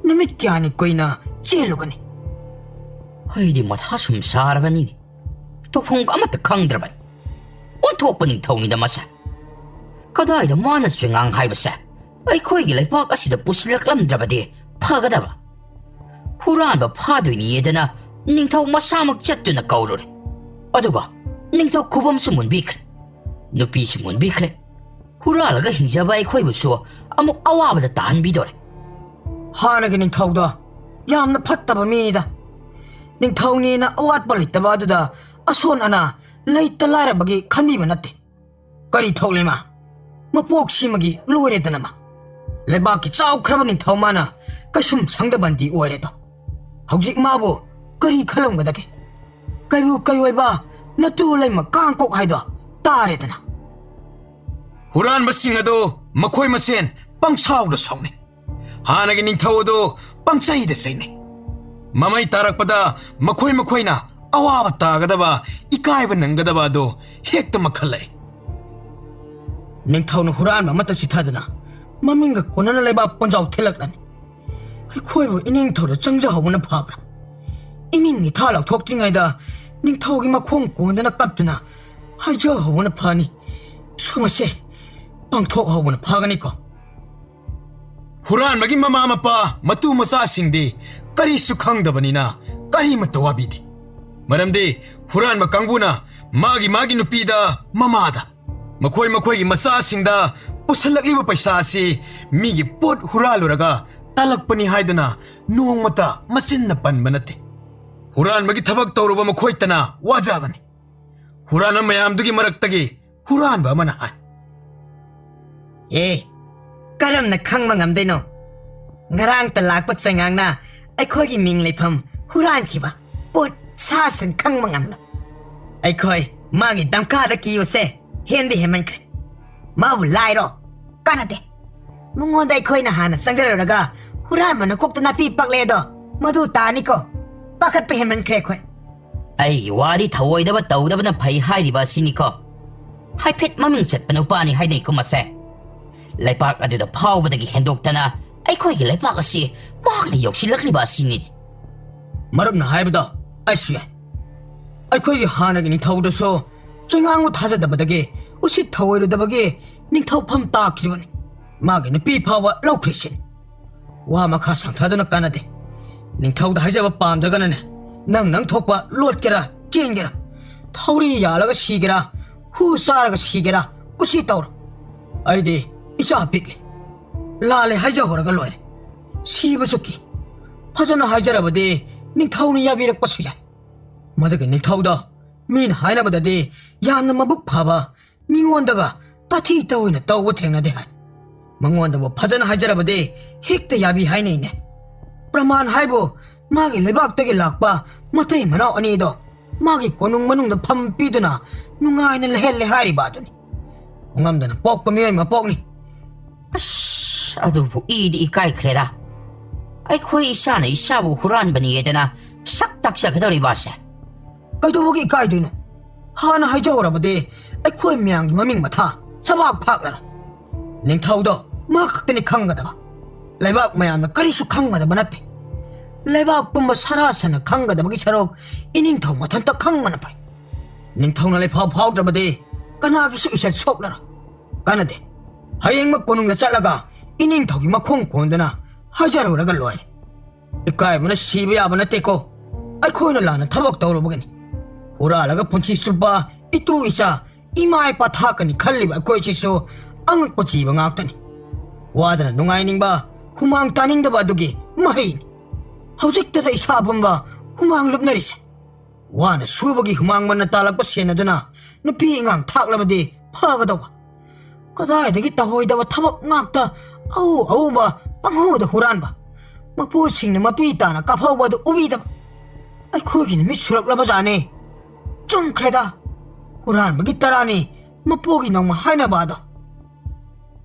ꯅꯨꯃꯤꯠ ꯀꯌꯥꯅꯤ ꯀꯨꯏꯅ ꯆꯦꯜꯂꯨꯒꯅꯤ꯫ ꯑꯩꯗꯤ ꯃꯊꯥ ꯁꯨꯝ ꯁꯥꯔꯕꯅꯤꯅꯦ꯫ ꯇꯧꯐꯝ ꯑꯃꯠꯇ ꯈꯪꯗ꯭ꯔꯕꯅꯤ꯫ ꯑꯣꯟꯊꯣꯛꯄ ꯅꯤꯡꯊꯧꯅꯤꯗ ꯃꯁꯦ꯫ ꯀꯗꯥꯏꯗ ꯃꯥꯅ ꯆꯣꯏꯉꯥꯡ ꯍꯥꯏꯕꯁꯦ ꯑꯩꯈꯣꯏꯒꯤ ꯂꯩꯕꯥꯛ ꯑꯁꯤꯗ ꯄꯨꯁꯤꯜꯂꯛꯂꯝꯗ꯭ꯔꯕꯗꯤ ꯐꯒꯗꯕ꯫ ꯍꯨꯔꯥꯟꯕ ꯐꯥꯗꯣꯏꯅꯤꯌꯦꯗꯅ ꯅꯤꯡꯊꯧ ꯃꯁꯥꯃꯛ ꯆꯠꯇꯨꯅ ꯀꯧꯔꯨꯔꯦ꯫ ꯑꯗꯨꯒ ꯅꯤꯡꯊꯧ ꯈꯨꯕꯝꯁꯨ ꯃꯨꯟꯕꯤꯈ꯭ꯔꯦ, ꯅꯨꯄꯤꯁꯨ ꯃꯨꯟꯕꯤꯈ꯭ꯔꯦ꯫ ꯍꯨꯔꯥꯜꯂꯒ ꯍꯤꯡꯖꯕ ꯑꯩꯈꯣꯏꯕꯨꯁꯨ ꯑꯃꯨꯛ ꯑꯋꯥꯕꯗ ꯇꯥꯍꯟꯕꯤꯗꯣꯔꯦ꯫ ꯍꯥꯟꯅꯒꯤ ꯅꯤꯡꯊꯧꯗꯣ ꯌꯥꯝꯅ ꯐꯠꯇꯕ ꯃꯤꯅꯤꯗ꯫ ꯅꯤꯡꯊꯧꯅꯦꯅ ꯑꯋꯥꯠꯄ ꯂꯩꯇꯕ ꯑꯗꯨꯗ ꯑꯁꯣꯟ ꯑꯅꯥ ꯂꯩꯇ ꯂꯥꯏꯔꯕꯒꯤ ꯈꯟꯕꯤꯕ ꯅꯠꯇꯦ꯫ ꯀꯔꯤ ꯊꯣꯛꯂꯦ ꯃꯥ? ꯃꯄꯣꯛ ꯁꯤꯃꯒꯤ ꯂꯣꯏꯔꯦꯗꯅ ꯃꯥ꯫ ꯂꯩꯕꯥꯛꯀꯤ ꯆꯥꯎꯈ꯭ꯔꯕ ꯅꯤꯡꯊꯧ ꯃꯥꯅ ꯀꯩꯁꯨꯝ ꯁꯪꯗꯕꯟꯗꯤ ꯑꯣꯏꯔꯦꯗꯣ꯫ ꯍꯧꯖꯤꯛ ꯃꯥꯕꯨ ꯀꯔꯤ ꯈꯜꯂꯝꯒꯗꯒꯦ? ꯀꯩꯕꯨ ꯀꯩꯑꯣꯏꯕ ꯅꯇꯨ ꯂꯩꯃ ꯀꯥꯡꯀꯣꯛ ꯍꯥꯏꯗꯣ ꯇꯥꯔꯦꯗꯅ꯫ ꯍꯨꯔꯥꯟꯕꯁꯤꯡ ꯑꯗꯨ ꯃꯈꯣꯏ ꯃꯁꯦꯟ ꯄꯪꯁꯥꯎꯗ ꯁꯥꯎꯅꯩ꯫ ꯍꯥꯟꯅꯒꯤ ꯅꯤꯡꯊꯧ ꯑꯗꯨ ꯄꯪꯆꯩꯗ ꯆꯩꯅꯩ꯫ ꯃꯃꯩ ꯇꯥꯔꯛꯄꯗ ꯃꯈꯣꯏ ꯃꯈꯣꯏꯅ ꯑꯋꯥꯕ ꯇꯥꯒꯗꯕ, ꯏꯀꯥꯏꯕ ꯅꯪꯒꯗꯕ ꯑꯗꯨ ꯍꯦꯛꯇ ꯃꯈꯜꯂꯛꯏ꯫ ꯅꯤꯡꯊꯧꯅ ꯍꯨꯔꯥꯟꯕ ꯑꯃꯠꯇ ꯆꯤꯊꯗꯅ ꯃꯃꯤꯡꯒ ꯀꯣꯟꯅꯅ ꯂꯩꯕꯥꯛ ꯄꯨꯟꯖꯥꯎ ꯊꯤꯜꯂꯛꯂꯅꯤ꯫ ꯑꯩꯈꯣꯏꯕꯨ ꯏꯅꯤꯡꯊꯧꯗ ꯆꯪꯖꯍꯧꯕꯅ ꯐꯕ꯭ꯔꯥ? ꯏꯅꯤꯡ ꯏꯊꯥ ꯂꯥꯎꯊꯣꯛꯇ꯭ꯔꯤꯉꯩꯗ ꯅꯤꯡꯊꯧꯒꯤ ꯃꯈꯣꯡ ꯀꯣꯟꯗꯅ ꯀꯞꯇꯨꯅ ꯍꯥꯏꯖꯍꯧꯕꯅ ꯐꯅꯤ꯫ ꯁꯨꯝ ꯑꯁꯦ ꯄꯥꯡꯊꯣꯛꯍꯧꯕꯅ ꯐꯒꯅꯤꯀꯣ꯫ ꯍꯨꯔꯥꯟꯕꯒꯤ ꯃꯃꯥ ꯃꯄꯥ ꯃꯇꯨ ꯃꯆꯥꯁꯤꯡꯗꯤ ꯀꯔꯤꯁꯨ ꯈꯪꯗꯕꯅꯤꯅ ꯀꯔꯤꯃꯠꯇ ꯋꯥꯕꯤꯗꯦ꯫ ꯃꯔꯝꯗꯤ ꯍꯨꯔꯥꯟꯕ ꯀꯥꯡꯕꯨꯅ ꯃꯥꯒꯤ ꯃꯥꯒꯤ ꯅꯨꯄꯤꯗ, ꯃꯃꯥꯗ, ꯃꯈꯣꯏ ꯃꯈꯣꯏꯒꯤ ꯃꯆꯥꯁꯤꯡꯗ ꯄꯨꯁꯜꯂꯛꯂꯤꯕ ꯄꯩꯁꯥ ꯑꯁꯤ ꯃꯤꯒꯤ ꯄꯣꯠ ꯍꯨꯔꯥꯜꯂꯨꯔꯒ ꯇꯥꯜꯂꯛꯄꯅꯤ ꯍꯥꯏꯗꯨꯅ ꯅꯣꯡꯃꯇ ꯃꯆꯤꯟꯅ ꯄꯟꯕ ꯅꯠꯇꯦ꯫ ꯍꯨꯔꯥꯟꯕꯒꯤ ꯊꯕꯛ ꯇꯧꯔꯨꯕ ꯃꯈꯣꯏꯇꯅ ꯋꯥꯖꯕꯅꯤ꯫ ꯍꯨꯔꯥꯟꯕ ꯃꯌꯥꯝꯗꯨꯒꯤ ꯃꯔꯛꯇꯒꯤ ꯍꯨꯔꯥꯟꯕ ꯑꯃꯅ ꯍꯥꯏ꯫ ꯑꯦ, ꯀꯔꯝꯅ ꯈꯪꯕ ꯉꯝꯗꯣꯏꯅꯣ? ꯉꯔꯥꯡꯇ ꯂꯥꯛꯄ ꯆꯩꯉꯥꯛꯅ ꯑꯩꯈꯣꯏꯒꯤ ꯃꯤꯡ ꯂꯩꯐꯝ ꯍꯨꯔꯥꯟꯈꯤꯕ ꯄꯣꯠ ꯁꯥ ꯁꯟ ꯈꯪꯕ ꯉꯝꯂꯣꯏ꯫ ꯑꯩꯈꯣꯏ ꯃꯥꯒꯤ ꯗꯝꯀꯥꯗ ꯀꯤꯕꯁꯦ ꯍꯦꯟꯗꯤ ꯍꯦꯟꯃꯟꯈ꯭ꯔꯦ꯫ ꯃꯥꯕꯨ ꯂꯥꯏꯔꯣ? ꯀꯥꯟꯅꯗꯦ꯫ ꯃꯉꯣꯟꯗ ꯑꯩꯈꯣꯏꯅ ꯍꯥꯟꯅ ꯆꯪꯖꯔꯨꯔꯒ ꯍꯨꯔꯥꯟꯕ ꯅꯀꯣꯛꯇ ꯅꯥꯄꯤ ꯄꯛꯂꯦꯗꯣ ꯃꯗꯨ ꯇꯥꯅꯤꯀꯣ꯫ ꯄꯥꯈꯠꯄ ꯍꯦꯟꯃꯟꯈ꯭ꯔꯦ ꯑꯩꯈꯣꯏ꯫ ꯑꯩꯒꯤ ꯋꯥꯗꯤ ꯊꯧꯑꯣꯏꯗꯕ ꯇꯧꯗꯕꯅ ꯐꯩ ꯍꯥꯏꯔꯤꯕ ꯑꯁꯤꯅꯤꯀꯣ꯫ ꯍꯥꯏꯐꯦꯠ ꯃꯃꯤꯡ ꯆꯠꯄ ꯅꯨꯄꯥꯅꯤ ꯍꯥꯏꯅꯩꯀꯣ ꯃꯁꯦ꯫ ꯂꯩꯄꯥꯛ ꯑꯗꯨꯗ ꯐꯥꯎꯕꯗꯒꯤ ꯍꯦꯟꯗꯣꯛꯇꯅ ꯑꯩꯈꯣꯏꯒꯤ ꯂꯩꯄꯥꯛ ꯑꯁꯤ ꯃꯍꯥꯛꯅ ꯌꯧꯁꯤꯜꯂꯛꯂꯤꯕ ꯑꯁꯤꯅꯤ꯫ ꯃꯔꯨꯞꯅ ꯍꯥꯏꯕꯗꯣ ꯑꯩꯁꯨ ꯌꯥꯏ꯫ ꯑꯩꯈꯣꯏꯒꯤ ꯍꯥꯟꯅꯒꯤ ꯅꯤꯡꯊꯧꯗꯁꯨ ꯆꯩꯉꯥꯡꯕꯨ ꯊꯥꯖꯗꯕꯗꯒꯤ ꯎꯁꯤꯠ ꯊꯧꯑꯣꯏꯔꯨꯗꯕꯒꯤ ꯅꯤꯡꯊꯧꯐꯝ ꯇꯥꯈꯤꯕꯅꯤ꯫ ꯃꯥꯒꯤ ꯅꯨꯄꯤ ꯐꯥꯎꯕ ꯂꯧꯈ꯭ꯔꯤꯁꯤꯅꯤ꯫ ꯋꯥ ꯃꯈꯥ ꯁꯥꯡꯊꯗꯨꯅ ꯀꯥꯟꯅꯗꯦ꯫ ꯅꯤꯡꯊꯧꯗ ꯍꯥꯏꯖꯕ ꯄꯥꯝꯗ꯭ꯔꯒꯅꯅꯦ, ꯅꯪ ꯅꯪ ꯊꯣꯛꯄ ꯂꯣꯠꯀꯦꯔꯥ, ꯆꯦꯟꯒꯦꯔꯥ, ꯊꯧꯔꯤ ꯌꯥꯜꯂꯒ ꯁꯤꯒꯦꯔꯥ, ꯍꯨ ꯆꯥꯔꯒ ꯁꯤꯒꯦꯔꯥ, ꯀꯨꯁꯤ ꯇꯧꯔꯣ꯫ ꯑꯩꯗꯤ ꯏꯆꯥ ꯄꯤꯛꯂꯤ꯫ ꯂꯥꯜꯂꯦ ꯍꯥꯏꯖꯍꯧꯔꯒ ꯂꯣꯏꯔꯦ꯫ ꯁꯤꯕꯁꯨ ꯀꯤ꯫ ꯐꯖꯅ ꯍꯥꯏꯖꯔꯕꯗꯤ ꯅꯤꯡꯊꯧꯅ ꯌꯥꯕꯤꯔꯛꯄꯁꯨ ꯌꯥꯏ꯫ ꯃꯗꯨꯒꯤ ꯅꯤꯡꯊꯧꯗꯣ ꯃꯤꯅ ꯍꯥꯏꯅꯕꯗꯗꯤ ꯌꯥꯝꯅ ꯃꯕꯨꯛ ꯐꯕ, ꯃꯤꯉꯣꯟꯗꯒ ꯇꯥꯊꯤ ꯇꯧꯏꯅ ꯇꯧꯕ ꯊꯦꯡꯅꯗꯦ ꯍꯥꯏ꯫ ꯃꯉꯣꯟꯗꯕꯨ ꯐꯖꯅ ꯍꯥꯏꯖꯔꯕꯗꯤ ꯍꯦꯛꯇ ꯌꯥꯕꯤ ꯍꯥꯏꯅꯩꯅꯦ꯫ ꯄ꯭ꯔꯃꯥꯟ ꯍꯥꯏꯕꯨ ꯃꯥꯒꯤ ꯂꯩꯕꯥꯛꯇꯒꯤ ꯂꯥꯛꯄ ꯃꯇꯩ ꯃꯅꯥꯎ ꯑꯅꯤꯗꯣ ꯃꯥꯒꯤ ꯀꯣꯅꯨꯡ ꯃꯅꯨꯡꯗ ꯐꯝ ꯄꯤꯗꯨꯅ ꯅꯨꯡꯉꯥꯏꯅ ꯂꯩꯍꯜꯂꯦ ꯍꯥꯏꯔꯤꯕ ꯑꯗꯨꯅꯤ꯫ ꯉꯝꯗꯅ ꯄꯣꯛꯄ ꯃꯤꯑꯣꯏ ꯃꯄꯣꯛꯅꯤ꯫ ꯑꯁ, ꯑꯗꯨꯕꯨ ꯏꯗꯤ ꯏꯀꯥꯏꯈ꯭ꯔꯦꯗ꯫ ꯑꯩꯈꯣꯏ ꯏꯁꯥꯅ ꯏꯁꯥꯕꯨ ꯍꯨꯔꯥꯟꯕꯅꯤꯗꯅ ꯁꯛ ꯇꯥꯛꯆꯒꯗꯧꯔꯤꯕ ꯑꯁꯦ꯫ ꯀꯩꯗꯧꯕꯒꯤ ꯏꯀꯥꯏꯗꯣꯏꯅꯣ? ꯍꯥꯟꯅ ꯍꯥꯏꯖꯍꯧꯔꯕꯗꯤ ꯑꯩꯈꯣꯏ ꯃꯌꯥꯝꯒꯤ ꯃꯃꯤꯡ ꯃꯊꯥ ꯁꯕꯥꯛ ꯐꯥꯛꯂꯔꯣꯏ꯫ ꯅꯤꯡꯊꯧꯗꯣ ꯃꯥ ꯈꯛꯇꯅꯤ ꯈꯪꯒꯗꯕ꯫ ꯂꯩꯕꯥꯛ ꯃꯌꯥꯝꯅ ꯀꯔꯤꯁꯨ ꯈꯪꯒꯗꯕ ꯅꯠꯇꯦ꯫ ꯂꯩꯕꯥꯛ ꯄꯨꯝꯕ ꯁꯔꯥꯁꯟꯅ ꯈꯪꯒꯗꯕꯒꯤ ꯁꯔꯨꯛ ꯏꯅꯤꯡꯊꯧ ꯃꯊꯟꯇ ꯈꯪꯕꯅ ꯐꯩ꯫ ꯅꯤꯡꯊꯧꯅ ꯂꯩꯐꯥꯎ ꯐꯥꯎꯗ꯭ꯔꯕꯗꯤ ꯀꯅꯥꯒꯤꯁꯨ ꯏꯁꯠ ꯁꯣꯛꯂꯔꯣꯏ꯫ ꯀꯥꯟꯅꯗꯦ꯫ ꯍꯌꯦꯡꯃꯛ ꯀꯣꯅꯨꯡꯗ ꯆꯠꯂꯒ ꯏꯅꯤꯡꯊꯧꯒꯤ ꯃꯈꯣꯡ ꯀꯣꯟꯗꯨꯅ ꯍꯥꯏꯖꯔꯨꯔꯒ ꯂꯣꯏꯔꯦ꯫ ꯏꯀꯥꯏꯕꯅ ꯁꯤꯕ ꯌꯥꯕ ꯅꯠꯇꯦꯀꯣ꯫ ꯑꯩꯈꯣꯏꯅ ꯂꯥꯟꯅ ꯊꯕꯛ ꯇꯧꯔꯨꯕꯒꯤꯅꯤ꯫ ꯍꯨꯔꯥꯜꯂꯒ ꯄꯨꯟꯁꯤ ꯆꯨꯞꯄ ꯏꯇꯨ ꯏꯆꯥ, ꯏꯃꯥ ꯏꯄꯥ ꯊꯥꯛꯀꯅꯤ ꯈꯜꯂꯤꯕ ꯑꯩꯈꯣꯏꯁꯤꯁꯨ ꯑꯉꯛꯄ ꯖꯤꯕ ꯉꯥꯛꯇꯅꯤ꯫ ꯋꯥꯗꯅ ꯅꯨꯡꯉꯥꯏꯅꯤꯡꯕ, ꯍꯨꯃꯥꯡ ꯇꯥꯅꯤꯡꯗꯕ ꯑꯗꯨꯒꯤ ꯃꯍꯩꯅꯤ꯫ ꯍꯧꯖꯤꯛꯇꯗ ꯏꯁꯥ ꯄꯨꯝꯕ ꯍꯨꯃꯥꯡ ꯂꯨꯞꯅꯔꯤꯁꯦ꯫ ꯋꯥꯅ ꯁꯨꯕꯒꯤ ꯍꯨꯃꯥꯡ ꯃꯟꯅ ꯇꯥꯜꯂꯛꯄ ꯁꯦꯟ ꯑꯗꯨꯅ ꯅꯨꯄꯤ ꯑꯉꯥꯡ ꯊꯥꯛꯂꯕꯗꯤ ꯐꯒꯗꯧꯕ꯫ ꯀꯗꯥꯏꯗꯒꯤ ꯇꯧꯍꯣꯏꯗꯕ ꯊꯕꯛ ꯉꯥꯛꯇ, ꯑꯎ ꯑꯎꯕ ꯄꯪꯍꯧꯗ ꯍꯨꯔꯥꯟꯕ꯫ ꯃꯄꯨꯁꯤꯡꯅ ꯃꯄꯤ ꯇꯥꯅ ꯀꯥꯐꯧꯕ ꯑꯗꯨ ꯎꯕꯤꯗꯕ꯫ ꯑꯩꯈꯣꯏꯒꯤ ꯅꯨꯃꯤꯠ ꯁꯨꯔꯛꯂꯕꯖꯥꯠꯅꯤ꯫ ꯆꯨꯝꯈ꯭ꯔꯦꯗ, ꯍꯨꯔꯥꯟꯕꯒꯤ ꯇꯔꯥꯅꯤ ꯃꯄꯨꯒꯤ ꯅꯣꯡꯃ ꯍꯥꯏꯅꯕ ꯑꯗꯣ꯫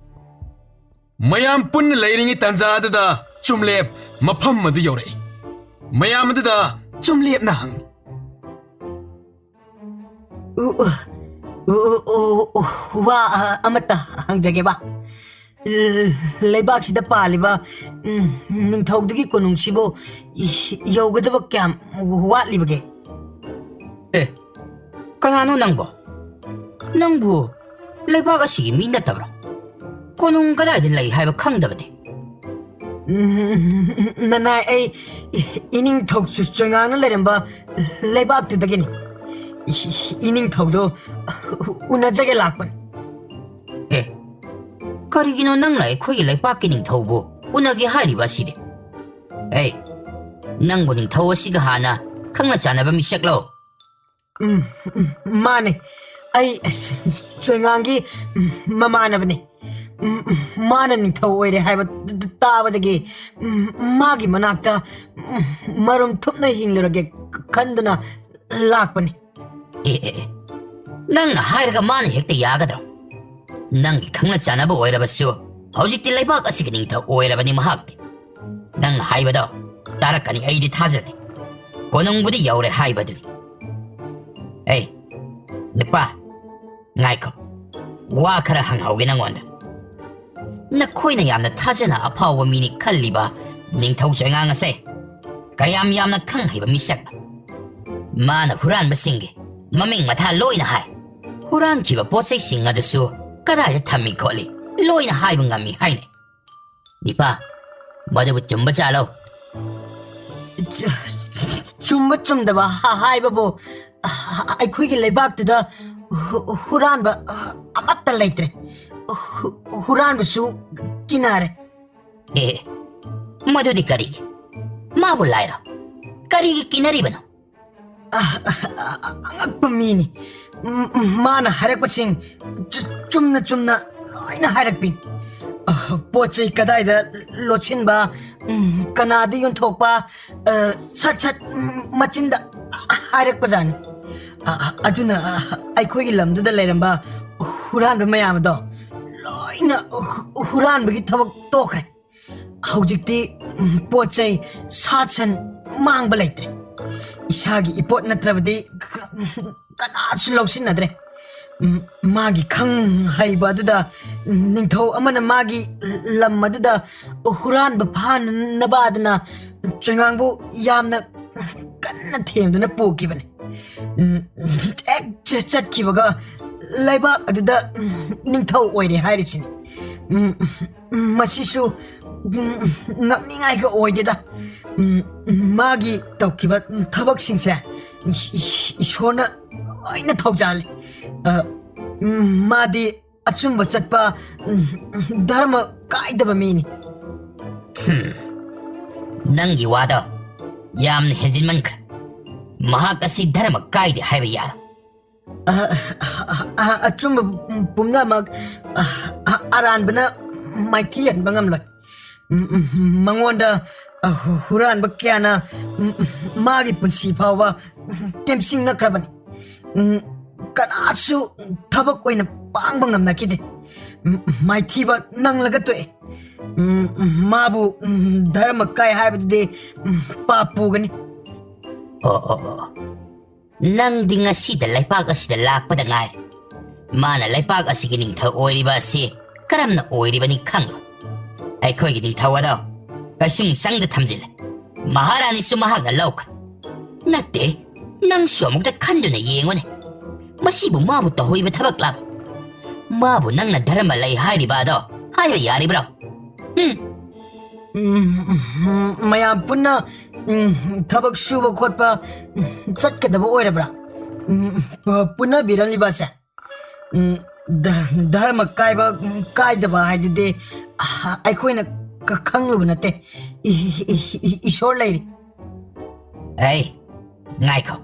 ꯃꯌꯥꯝ ꯄꯨꯟꯅ ꯂꯩꯔꯤꯉꯩ ꯇꯥꯟꯖꯥ ꯑꯗꯨꯗ ꯆꯨꯝꯂꯦꯞ ꯃꯐꯝ ꯑꯗꯨ ꯌꯧꯔꯛꯏ꯫ ꯃꯌꯥꯝ ꯑꯗꯨꯗ ꯆꯨꯝꯂꯦꯞꯅ ꯍꯪꯉꯤ꯫ ꯎ, ꯎ, ꯎ, ꯎ, ꯎ, ꯎ, ꯋꯥ, ꯑ, ꯑꯃꯠꯇ ꯍꯪꯖꯒꯦꯕ꯫ ꯂꯩꯕꯥꯛꯁꯤꯗ ꯄꯥꯜꯂꯤꯕ, ꯎꯝ, ꯅꯤꯡꯊꯧꯗꯨꯒꯤ ꯀꯣꯅꯨꯡꯁꯤꯕꯨ ꯌꯧꯒꯗꯕ ꯀꯌꯥꯝ ꯋꯥꯠꯂꯤꯕꯒꯦ? ꯑꯦ, ꯀꯅꯥꯅꯣ ꯅꯪꯕꯣ? ꯅꯪꯕꯨ ꯂꯩꯕꯥꯛ ꯑꯁꯤꯒꯤ ꯃꯤ ꯅꯠꯇꯕ꯭ꯔꯣ? ꯀꯣꯅꯨꯡ ꯀꯗꯥꯏꯗ ꯂꯩ ꯍꯥꯏꯕ ꯈꯪꯗꯕꯗꯤ? ꯎꯝ, ꯅꯅꯥꯏ, ꯑꯩ ꯏꯅꯤꯡꯊꯧ ꯆꯨ-, ꯆꯣꯏꯉꯥꯡꯅ ꯂꯩꯔꯝꯕ ꯂꯩꯕꯥꯛꯇꯨꯗꯒꯤꯅꯤ꯫ ꯏ-, ꯏꯅꯤꯡꯊꯧꯗꯣ ꯎꯅꯖꯒꯦ ꯂꯥꯛꯄꯅꯤ꯫ ꯑꯦ, ꯀꯔꯤꯒꯤꯅꯣ ꯅꯪꯅ ꯑꯩꯈꯣꯏꯒꯤ ꯂꯩꯄꯥꯛꯀꯤ ꯅꯤꯡꯊꯧꯕꯨ ꯎꯅꯒꯦ ꯍꯥꯏꯔꯤꯕ ꯑꯁꯤꯗꯤ? ꯑꯦ, ꯅꯪꯕꯨ ꯅꯤꯡꯊꯧ ꯑꯁꯤꯒ ꯍꯥꯟꯅ ꯈꯪꯅ ꯆꯥꯟꯅꯕ ꯃꯤꯁꯛꯂꯣ? ꯎꯝ, ꯎꯝ, ꯃꯥꯅꯦ꯫ ꯑꯩ, ꯑꯁ, ꯆꯣꯏꯉꯥꯡꯒꯤ, ꯎꯝ, ꯃꯃꯥꯟꯅꯕꯅꯦ꯫ ꯎꯝ, ꯎꯝ, ꯃꯥꯅ ꯅꯤꯡꯊꯧ ꯑꯣꯏꯔꯦ ꯍꯥꯏꯕ ꯇ-, ꯇ-, ꯇꯥꯕꯗꯒꯤ, ꯎꯝ, ꯃꯥꯒꯤ ꯃꯅꯥꯛꯇ, ꯎꯝ, ꯃꯔꯨꯝ ꯊꯨꯞꯅ ꯍꯤꯡꯂꯨꯔꯒꯦ ꯈꯟꯗꯨꯅ ꯂꯥꯛꯄꯅꯤ꯫ ꯑꯦ, ꯑꯦ, ꯑꯦ꯫ ꯅꯪꯅ ꯍꯥꯏꯔꯒ ꯃꯥꯅ ꯍꯦꯛꯇ ꯌꯥꯒꯗ꯭ꯔꯣ? ꯅꯪꯒꯤ ꯈꯪꯅ ꯆꯥꯟꯅꯕ ꯑꯣꯏꯔꯕꯁꯨ ꯍꯧꯖꯤꯛꯇꯤ ꯂꯩꯕꯥꯛ ꯑꯁꯤꯒꯤ ꯅꯤꯡꯊꯧ ꯑꯣꯏꯔꯕꯅꯤ ꯃꯍꯥꯛꯇꯤ꯫ ꯅꯪꯅ ꯍꯥꯏꯕꯗꯣ ꯇꯥꯔꯛꯀꯅꯤ ꯑꯩꯗꯤ ꯊꯥꯖꯗꯦ꯫ ꯀꯣꯅꯨꯡꯕꯨꯗꯤ ꯌꯧꯔꯦ ꯍꯥꯏꯕꯗꯨꯅꯤ꯫ ꯑꯩ, ꯅꯨꯄꯥ, ꯉꯥꯏꯈꯣ, ꯋꯥ ꯈꯔ ꯍꯪꯍꯧꯒꯦ ꯅꯪꯉꯣꯟꯗ꯫ ꯅꯈꯣꯏꯅ ꯌꯥꯝꯅ ꯊꯥꯖꯅ ꯑꯐꯥꯎꯕ ꯃꯤꯅꯤ ꯈꯜꯂꯤꯕ ꯅꯤꯡꯊꯧ ꯆꯣꯏꯉꯥꯡ ꯑꯁꯦ ꯀꯌꯥꯝ ꯌꯥꯝꯅ ꯈꯪ ꯍꯩꯕ ꯃꯤꯁꯛ? ꯃꯥꯅ ꯍꯨꯔꯥꯟꯕꯁꯤꯡꯒꯤ ꯃꯃꯤꯡ ꯃꯊꯥ ꯂꯣꯏꯅ ꯍꯥꯏ꯫ ꯍꯨꯔꯥꯟꯈꯤꯕ ꯄꯣꯠ ꯆꯩꯁꯤꯡ ꯑꯗꯨꯁꯨ ꯀꯗꯥꯏꯗ ꯊꯝꯃꯤ ꯈꯣꯠꯂꯤ ꯂꯣꯏꯅ ꯍꯥꯏꯕ ꯉꯝꯃꯤ ꯍꯥꯏꯅꯩ꯫ ꯅꯤꯄꯥ, ꯃꯗꯨꯕꯨ ꯆꯨꯝꯕ ꯖꯥꯠꯂꯣ? ꯆꯨꯝꯕ ꯆꯨꯝꯗꯕ ꯍꯥ-, ꯍꯥꯏꯕꯕꯨ, ꯑ, ꯑꯩꯈꯣꯏꯒꯤ ꯂꯩꯕꯥꯛꯇꯨꯗ ꯍꯨ-, ꯍꯨꯔꯥꯟꯕ, ꯑ, ꯑꯃꯠꯇ ꯂꯩꯇ꯭ꯔꯦ꯫ ꯍꯨ-, ꯍꯨꯔꯥꯟꯕꯁꯨ ꯀꯤꯅꯔꯦ꯫ ꯑꯦ, ꯃꯗꯨꯗꯤ ꯀꯔꯤꯒꯤ? ꯃꯥꯕꯨ ꯂꯥꯏꯔꯣ? ꯀꯔꯤꯒꯤ ꯀꯤꯅꯔꯤꯕꯅꯣ? ꯑ, ꯑ, ꯑ, ꯑꯉꯛꯄ ꯃꯤꯅꯤ꯫ ꯎꯝ, ꯎꯝ, ꯃꯥꯅ ꯍꯥꯏꯔꯛꯄꯁꯤꯡ ꯆꯨ-, ꯆꯨꯝꯅ ꯆꯨꯝꯅ ꯂꯣꯏꯅ ꯍꯥꯏꯔꯛꯄꯤ꯫ ꯑ, ꯄꯣꯠ ꯆꯩ ꯀꯗꯥꯏꯗ ꯂꯣꯠꯁꯤꯟꯕ, ꯎꯝ, ꯀꯅꯥꯗ ꯌꯣꯟꯊꯣꯛꯄ, ꯑ, ꯁꯠ ꯁꯠ, ꯎꯝ, ꯃꯆꯤꯟꯗ ꯍꯥꯏꯔꯛꯄꯖꯥꯠꯅꯤ꯫ ꯑ, ꯑ, ꯑꯗꯨꯅ, ꯑ, ꯑꯩꯈꯣꯏꯒꯤ ꯂꯝꯗꯨꯗ ꯂꯩꯔꯝꯕ ꯍꯨꯔꯥꯟꯕ ꯃꯌꯥꯝ ꯑꯗꯣ ꯂꯣꯏꯅ ꯍꯨ-, ꯍꯨꯔꯥꯟꯕꯒꯤ ꯊꯕꯛ ꯇꯣꯛꯈ꯭ꯔꯦ꯫ ꯍꯧꯖꯤꯛꯇꯤ, ꯎꯝ, ꯄꯣꯠ ꯆꯩ, ꯁꯥ ꯁꯟ ꯃꯥꯡꯕ ꯂꯩꯇ꯭ꯔꯦ꯫ ꯏꯁꯥꯒꯤ ꯏꯄꯣꯠ ꯅꯠꯇ꯭ꯔꯕꯗꯤ ꯀ-, ꯀꯅꯥꯁꯨ ꯂꯧꯁꯤꯟꯅꯗ꯭ꯔꯦ꯫ ꯎꯝ, ꯃꯥꯒꯤ ꯈꯪ ꯍꯩꯕ ꯑꯗꯨꯗ, ꯎꯝ, ꯅꯤꯡꯊꯧ ꯑꯃꯅ ꯃꯥꯒꯤ ꯂꯝ ꯑꯗꯨꯗ ꯍꯨꯔꯥꯟꯕ ꯐꯥꯅꯅꯕꯗꯅ ꯆꯣꯏꯉꯥꯡꯕꯨ ꯌꯥꯝꯅ ꯀꯟꯅ ꯊꯦꯝꯗꯨꯅ ꯄꯨꯈꯤꯕꯅꯤ꯫ ꯎꯝ, ꯍꯦꯛ ꯆ-, ꯆꯠꯈꯤꯕꯒ ꯂꯩꯕꯥꯛ ꯑꯗꯨꯗ, ꯎꯝ, ꯅꯤꯡꯊꯧ ꯑꯣꯏꯔꯦ ꯍꯥꯏꯔꯤꯁꯤꯅꯤ꯫ ꯎꯝ, ꯎꯝ, ꯃꯁꯤꯁꯨ, ꯎꯝ, ꯉꯛꯅꯤꯡꯉꯥꯏꯒ ꯑꯣꯏꯗꯦꯗ꯫ ꯎꯝ, ꯎꯝ, ꯃꯥꯒꯤ ꯇꯧꯈꯤꯕ ꯊꯕꯛꯁꯤꯡꯁꯦ ꯏꯁ-, ꯏꯁ-, ꯏꯁꯣꯔꯅ ꯂꯣꯏꯅ ꯊꯧꯖꯥꯜꯂꯤ꯫ ꯑ, ꯎꯝ, ꯃꯥꯗꯤ ꯑꯆꯨꯝꯕ ꯆꯠꯄ, ꯎꯝ, ꯙꯔꯃ ꯀꯥꯏꯗꯕ ꯃꯤꯅꯤ꯫ ꯍꯝ, ꯅꯪꯒꯤ ꯋꯥꯗꯣ ꯌꯥꯝꯅ ꯍꯦꯟꯖꯤꯟꯃꯟꯈ꯭ꯔꯦ꯫ ꯃꯍꯥꯛ ꯑꯁꯤ ꯙꯔꯃ ꯀꯥꯏꯗꯦ ꯍꯥꯏꯕ ꯌꯥꯔꯣꯏ꯫ ꯑ, ꯑ, ꯑ, ꯑꯆꯨꯝꯕ ꯄꯨꯝꯅꯃꯛ, ꯑ, ꯑ, ꯑꯔꯥꯟꯕꯅ ꯃꯥꯏꯊꯤ ꯍꯟꯕ ꯉꯝꯂꯣꯏ꯫ ꯎꯝ, ꯎꯝ, ꯃꯉꯣꯟꯗ, ꯑ, ꯍꯨ-, ꯍꯨꯔꯥꯟꯕ ꯀꯌꯥꯅ, ꯎꯝ, ꯎꯝ, ꯃꯥꯒꯤ ꯄꯨꯟꯁꯤ ꯐꯥꯎꯕ, ꯎꯝ, ꯇꯦꯝꯁꯤꯡꯅꯈ꯭ꯔꯕꯅꯤ꯫ ꯎꯝ, ꯀꯅꯥꯁꯨ ꯊꯕꯛ ꯑꯣꯏꯅ ꯄꯥꯡꯕ ꯉꯝꯅꯈꯤꯗꯦ꯫ ꯎꯝ, ꯃꯥꯏꯊꯤꯕ ꯅꯪꯂꯒ ꯇꯣꯛꯑꯦ꯫ ꯎꯝ, ꯎꯝ, ꯃꯥꯕꯨ, ꯎꯝ, ꯙꯔꯃ ꯀꯥꯏ ꯍꯥꯏꯕꯗꯨꯗꯤ, ꯎꯝ, ꯄꯥꯞ ꯄꯨꯒꯅꯤ꯫ ꯑꯣ, ꯑꯣ, ꯑꯣ꯫ ꯅꯪꯗꯤ ꯉꯁꯤꯗ ꯂꯩꯄꯥꯛ ꯑꯁꯤꯗ ꯂꯥꯛꯄꯗ ꯉꯥꯏꯔꯤ꯫ ꯃꯥꯅ ꯂꯩꯄꯥꯛ ꯑꯁꯤꯒꯤ ꯅꯤꯡꯊꯧ ꯑꯣꯏꯔꯤꯕ ꯑꯁꯤ ꯀꯔꯝꯅ ꯑꯣꯏꯔꯤꯕꯅꯤ ꯈꯪꯂꯣꯏ꯫ ꯑꯩꯈꯣꯏꯒꯤ ꯅꯤꯡꯊꯧ ꯑꯗꯣ ꯀꯩꯁꯨꯝꯁꯪꯗ ꯊꯝꯖꯤꯜꯂꯦ꯫ ꯃꯍꯥꯔꯥꯅꯤꯁꯨ ꯃꯍꯥꯛꯅ ꯂꯧꯈ꯭ꯔꯦ꯫ ꯅꯠꯇꯦ, ꯅꯪꯁꯨ ꯑꯃꯨꯛꯇ ꯈꯟꯗꯨꯅ ꯌꯦꯡꯉꯨꯅꯦ꯫ ꯃꯁꯤꯕꯨ ꯃꯥꯕꯨ ꯇꯧꯍꯣꯏꯕ ꯊꯕꯛꯂꯕ? ꯃꯥꯕꯨ ꯅꯪꯅ ꯙꯔꯃ ꯂꯩ ꯍꯥꯏꯔꯤꯕ ꯑꯗꯣ ꯍꯥꯏꯕ ꯌꯥꯔꯤꯕ꯭ꯔꯣ? ꯎꯝ꯫ ꯎꯝ, ꯎꯝ, ꯃꯌꯥꯝ ꯄꯨꯟꯅ ꯎꯝ, ꯊꯕꯛ ꯁꯨꯕ ꯈꯣꯠꯄ, ꯎꯝ, ꯆꯠꯀꯗꯕ ꯑꯣꯏꯔꯕ꯭ꯔꯥ? ꯎꯝ, ꯄ-, ꯄꯨꯟꯅꯕꯤꯔꯝꯂꯤꯕꯁꯦ? ꯎꯝ, ꯙ-, ꯙꯔꯃ ꯀꯥꯏꯕ, ꯎꯝ, ꯀꯥꯏꯗꯕ ꯍꯥꯏꯗꯨꯗꯤ, ꯑ, ꯑꯩꯈꯣꯏꯅ ꯈ-, ꯈꯪꯂꯨꯕ ꯅꯠꯇꯦ꯫ ꯏ-, ꯏ-, ꯏ-, ꯏ-, ꯏꯁꯣꯔ ꯂꯩꯔꯤ꯫ ꯑꯩ, ꯉꯥꯏꯈꯣ꯫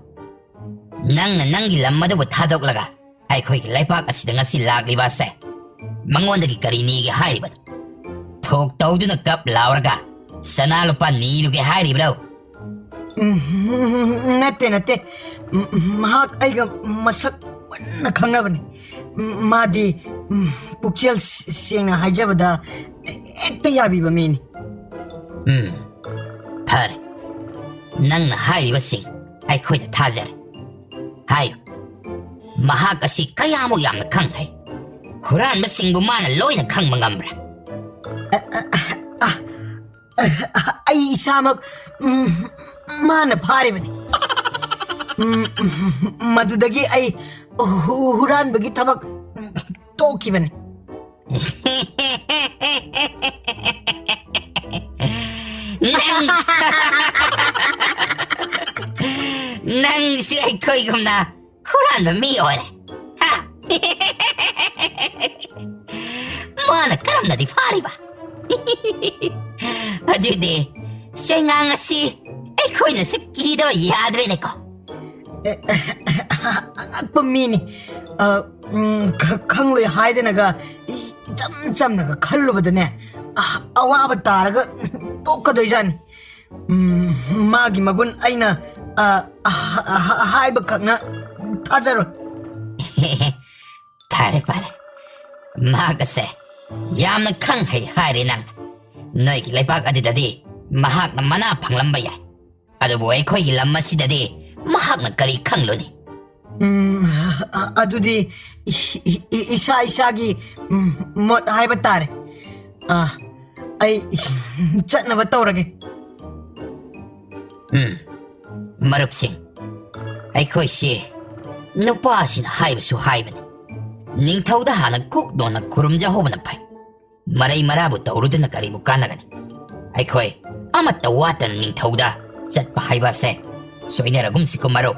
ꯅꯪꯅ ꯅꯪꯒꯤ ꯂꯝ ꯑꯗꯨꯕꯨ ꯊꯥꯗꯣꯛꯂꯒ ꯑꯩꯈꯣꯏꯒꯤ ꯂꯩꯕꯥꯛ ꯑꯁꯤꯗ ꯉꯁꯤ ꯂꯥꯛꯂꯤꯕ ꯑꯁꯦ, ꯃꯉꯣꯟꯗꯒꯤ ꯀꯔꯤ ꯅꯤꯒꯦ ꯍꯥꯏꯔꯤꯕꯅꯣ? ꯊꯣꯛ ꯇꯧꯗꯨꯅ ꯀꯞ ꯂꯥꯎꯔꯒ ꯁꯅꯥ ꯂꯨꯄꯥ ꯅꯤꯔꯨꯒꯦ ꯍꯥꯏꯔꯤꯕ꯭ꯔꯣ? ꯎꯝ, ꯅꯠꯇꯦ, ꯅꯠꯇꯦ꯫ ꯎꯝ, ꯃꯍꯥꯛ ꯑꯩꯒ ꯃꯁꯛ ꯃꯨꯟꯅ ꯈꯪꯅꯕꯅꯤ꯫ ꯎꯝ, ꯃꯥꯗꯤ, ꯎꯝ, ꯄꯨꯛꯆꯦꯜ ꯁ-, ꯁꯦꯡꯅ ꯍꯥꯏꯖꯕꯗ ꯍꯦꯛꯇ ꯌꯥꯕꯤꯕ ꯃꯤꯅꯤ꯫ ꯎꯝ, ꯐꯔꯦ꯫ ꯅꯪꯅ ꯍꯥꯏꯔꯤꯕꯁꯤꯡ ꯑꯩꯈꯣꯏꯅ ꯊꯥꯖꯔꯦ꯫ ꯍꯥꯏꯌꯨ, ꯃꯍꯥꯛ ꯑꯁꯤ ꯀꯌꯥꯃꯨꯛ ꯌꯥꯝꯅ ꯈꯪ ꯍꯩ? ꯍꯨꯔꯥꯟꯕꯁꯤꯡꯕꯨ ꯃꯥꯅ ꯂꯣꯏꯅ ꯈꯪꯕ ꯉꯝꯕ꯭ꯔꯥ? ꯑ, ꯑ, ꯑ, ꯑ, ꯑ, ꯑꯩ ꯏꯁꯥꯃꯛ, ꯎꯝ, ꯃꯥꯅ ꯐꯥꯔꯤꯕꯅꯤ꯫ ꯎꯝ, ꯎꯝ, ꯃꯗꯨꯗꯒꯤ ꯑꯩ ꯍꯨ-, ꯍꯨꯔꯥꯟꯕꯒꯤ ꯊꯕꯛ ꯇꯣꯛꯈꯤꯕꯅꯤ꯫ ꯅꯪ, ꯅꯪꯁꯨ ꯑꯩꯈꯣꯏꯒꯨꯝꯅ ꯍꯨꯔꯥꯟꯕ ꯃꯤ ꯑꯣꯏꯔꯦ꯫ ꯍꯥ? ꯃꯥꯅ ꯀꯔꯝꯅꯗꯤ ꯐꯥꯔꯤꯕ? ꯑꯗꯨꯗꯤ ꯆꯩꯉꯥꯡ ꯑꯁꯤ ꯑꯩꯈꯣꯏꯅꯁꯨ ꯀꯤꯗꯕ ꯌꯥꯗ꯭ꯔꯦꯅꯦꯀꯣ꯫ ꯑꯦ, ꯑꯉꯛꯄ ꯃꯤꯅꯤ꯫ ꯑ, ꯎꯝ, ꯈ-, ꯈꯪꯂꯣꯏ ꯍꯥꯏꯗꯅꯒ ꯏꯆꯝ ꯆꯝꯅꯒ ꯈꯜꯂꯨꯕꯗꯅꯦ, ꯑ, ꯑꯋꯥꯕ ꯇꯥꯔꯒ ꯇꯣꯛꯀꯗꯣꯏꯖꯥꯠꯅꯤ꯫ ꯎꯝ, ꯃꯥꯒꯤ ꯃꯒꯨꯟ ꯑꯩꯅ, ꯑ, ꯑ, ꯑ, ꯍꯥꯏꯕꯈꯛꯅ ꯊꯥꯖꯔꯣꯏ꯫ ꯐꯔꯦ, ꯐꯔꯦ꯫ ꯃꯍꯥꯛ ꯑꯁꯦ ꯌꯥꯝꯅ ꯈꯪ ꯍꯩ ꯍꯥꯏꯔꯦ ꯅꯪ꯫ ꯅꯣꯏꯒꯤ ꯂꯩꯕꯥꯛ ꯑꯗꯨꯗꯗꯤ ꯃꯍꯥꯛꯅ ꯃꯅꯥ ꯐꯪꯂꯝꯕ ꯌꯥꯏ, ꯑꯗꯨꯕꯨ ꯑꯩꯈꯣꯏꯒꯤ ꯂꯝ ꯑꯁꯤꯗꯗꯤ ꯃꯍꯥꯛꯅ ꯀꯔꯤ ꯈꯪꯂꯨꯅꯤ? ꯎꯝ, ꯑ-, ꯑꯗꯨꯗꯤ ꯏ-, ꯏ-, ꯏ-, ꯏꯁꯥ ꯏꯁꯥꯒꯤ, ꯎꯝ, ꯃꯣꯠ ꯍꯥꯏꯕ ꯇꯥꯔꯦ꯫ ꯑ, ꯑꯩ ꯆꯠꯅꯕ ꯇꯧꯔꯒꯦ꯫ ꯎꯝ, ꯃꯔꯨꯞꯁꯤꯡ, ꯑꯩꯈꯣꯏꯁꯤ ꯅꯨꯄꯥꯁꯤꯅ ꯍꯥꯏꯕꯁꯨ ꯍꯥꯏꯕꯅꯤ, ꯅꯤꯡꯊꯧꯗ ꯍꯥꯟꯅ ꯀꯨꯛ ꯅꯣꯟꯅ ꯈꯨꯔꯨꯝꯖꯍꯧꯕꯅ ꯐꯩ꯫ ꯃꯔꯩ ꯃꯔꯥꯕꯨ ꯇꯧꯔꯨꯗꯨꯅ ꯀꯔꯤꯕꯨ ꯀꯥꯟꯅꯒꯅꯤ? ꯑꯩꯈꯣꯏ ꯑꯃꯠꯇ ꯋꯥꯠꯇꯅ ꯅꯤꯡꯊꯧꯗ ꯆꯠꯄ ꯍꯥꯏꯕ ꯑꯁꯦ ꯁꯣꯏꯅꯔꯒꯨꯝꯁꯤꯀꯣ ꯃꯔꯨꯞ꯫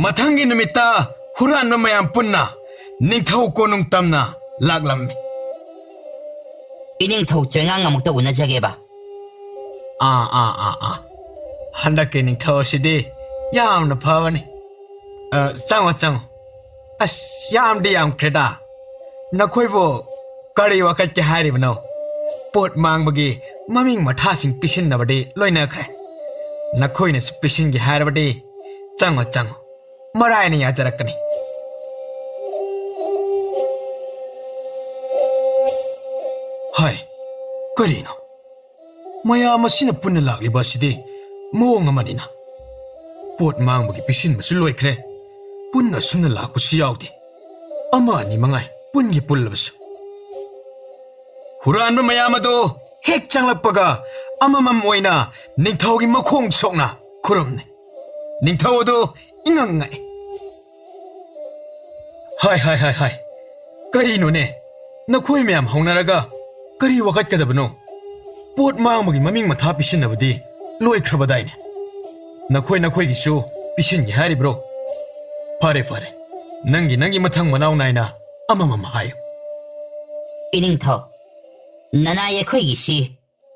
ꯃꯊꯪꯒꯤ ꯅꯨꯃꯤꯠꯇ ꯍꯨꯔꯥꯟꯕ ꯃꯌꯥꯝ ꯄꯨꯟꯅ ꯅꯤꯡꯊꯧ ꯀꯣꯅꯨꯡ ꯇꯝꯅ ꯂꯥꯛꯂꯝꯃꯤ꯫ ꯏꯅꯤꯡꯊꯧ ꯆꯣꯏꯉꯥꯡ ꯑꯃꯨꯛꯇ ꯎꯅꯖꯒꯦꯕ꯫ ꯑꯥ, ꯑꯥ, ꯑꯥ, ꯑꯥ꯫ ꯍꯟꯗꯛꯀꯤ ꯅꯤꯡꯊꯧ ꯑꯁꯤꯗꯤ ꯌꯥꯝꯅ ꯐꯕꯅꯤ꯫ ꯑ, ꯆꯪꯉꯣ, ꯆꯪꯉꯣ꯫ ꯑꯁ, ꯌꯥꯝꯗꯤ ꯌꯥꯝꯈ꯭ꯔꯦꯗ꯫ ꯅꯈꯣꯏꯕꯨ ꯀꯔꯤ ꯋꯥꯀꯠꯀꯦ ꯍꯥꯏꯔꯤꯕꯅꯣ? ꯄꯣꯠ ꯃꯥꯡꯕꯒꯤ ꯃꯃꯤꯡ ꯃꯊꯥꯁꯤꯡ ꯄꯤꯁꯤꯟꯅꯕꯗꯤ ꯂꯣꯏꯅꯈ꯭ꯔꯦ꯫ ꯅꯈꯣꯏꯅꯁꯨ ꯄꯤꯁꯤꯟꯒꯦ ꯍꯥꯏꯔꯕꯗꯤ ꯆꯪꯉꯣ, ꯆꯪꯉꯣ꯫ ꯃꯔꯥꯏꯅ ꯌꯥꯖꯔꯛꯀꯅꯤ꯫ ꯍꯥꯏ, ꯀꯔꯤꯅꯣ? ꯃꯌꯥꯝ ꯑꯁꯤꯅ ꯄꯨꯟꯅ ꯂꯥꯛꯂꯤꯕ ꯑꯁꯤꯗꯤ ꯃꯑꯣꯡ ꯑꯃꯅꯤꯅ꯫ ꯄꯣꯠ ꯃꯥꯡꯕꯒꯤ ꯄꯤꯁꯤꯟꯕꯁꯨ ꯂꯣꯏꯈ꯭ꯔꯦ꯫ ꯄꯨꯟꯅ ꯑꯁꯨꯝꯅ ꯂꯥꯛꯄꯁꯨ ꯌꯥꯎꯗꯦ꯫ ꯑꯃ ꯑꯅꯤ ꯃꯉꯥꯏ ꯄꯨꯟꯒꯤ ꯄꯨꯜꯂꯕꯁꯨ꯫ ꯍꯨꯔꯥꯟꯕ ꯃꯌꯥꯝ ꯑꯗꯨ ꯍꯦꯛ ꯆꯪꯂꯛꯄꯒ ꯑꯃꯃꯝ ꯑꯣꯏꯅ ꯅꯤꯡꯊꯧꯒꯤ ꯃꯈꯣꯡ ꯁꯣꯛꯅ ꯈꯨꯔꯨꯝꯅꯩ꯫ ꯅꯤꯡꯊꯧ ꯑꯗꯨ ꯏꯉꯛ ꯉꯛꯏ꯫ ꯍꯥꯏ, ꯍꯥꯏ, ꯍꯥꯏ, ꯍꯥꯏ꯫ ꯀꯔꯤꯅꯣꯅꯦ? ꯅꯈꯣꯏ ꯃꯌꯥꯝ ꯍꯧꯅꯔꯒ ꯀꯔꯤ ꯋꯥꯀꯠꯀꯗꯕꯅꯣ? ꯄꯣꯠ ꯃꯥꯡꯕꯒꯤ ꯃꯃꯤꯡ ꯃꯊꯥ ꯄꯤꯁꯤꯟꯅꯕꯗꯤ ꯂꯣꯏꯈ꯭ꯔꯕꯗꯥꯏꯅꯦ? ꯅꯈꯣꯏ ꯅꯈꯣꯏꯒꯤꯁꯨ ꯄꯤꯁꯤꯟꯒꯦ ꯍꯥꯏꯔꯤꯕ꯭ꯔꯣ? ꯐꯔꯦ, ꯐꯔꯦ꯫ ꯅꯪꯒꯤ, ꯅꯪꯒꯤ ꯃꯊꯪ ꯃꯅꯥꯎ ꯅꯥꯏꯅ ꯑꯃꯃꯝ ꯍꯥꯏꯌꯨ꯫ ꯏꯅꯤꯡꯊꯧ, ꯅꯅꯥꯏ ꯑꯩꯈꯣꯏꯒꯤꯁꯤ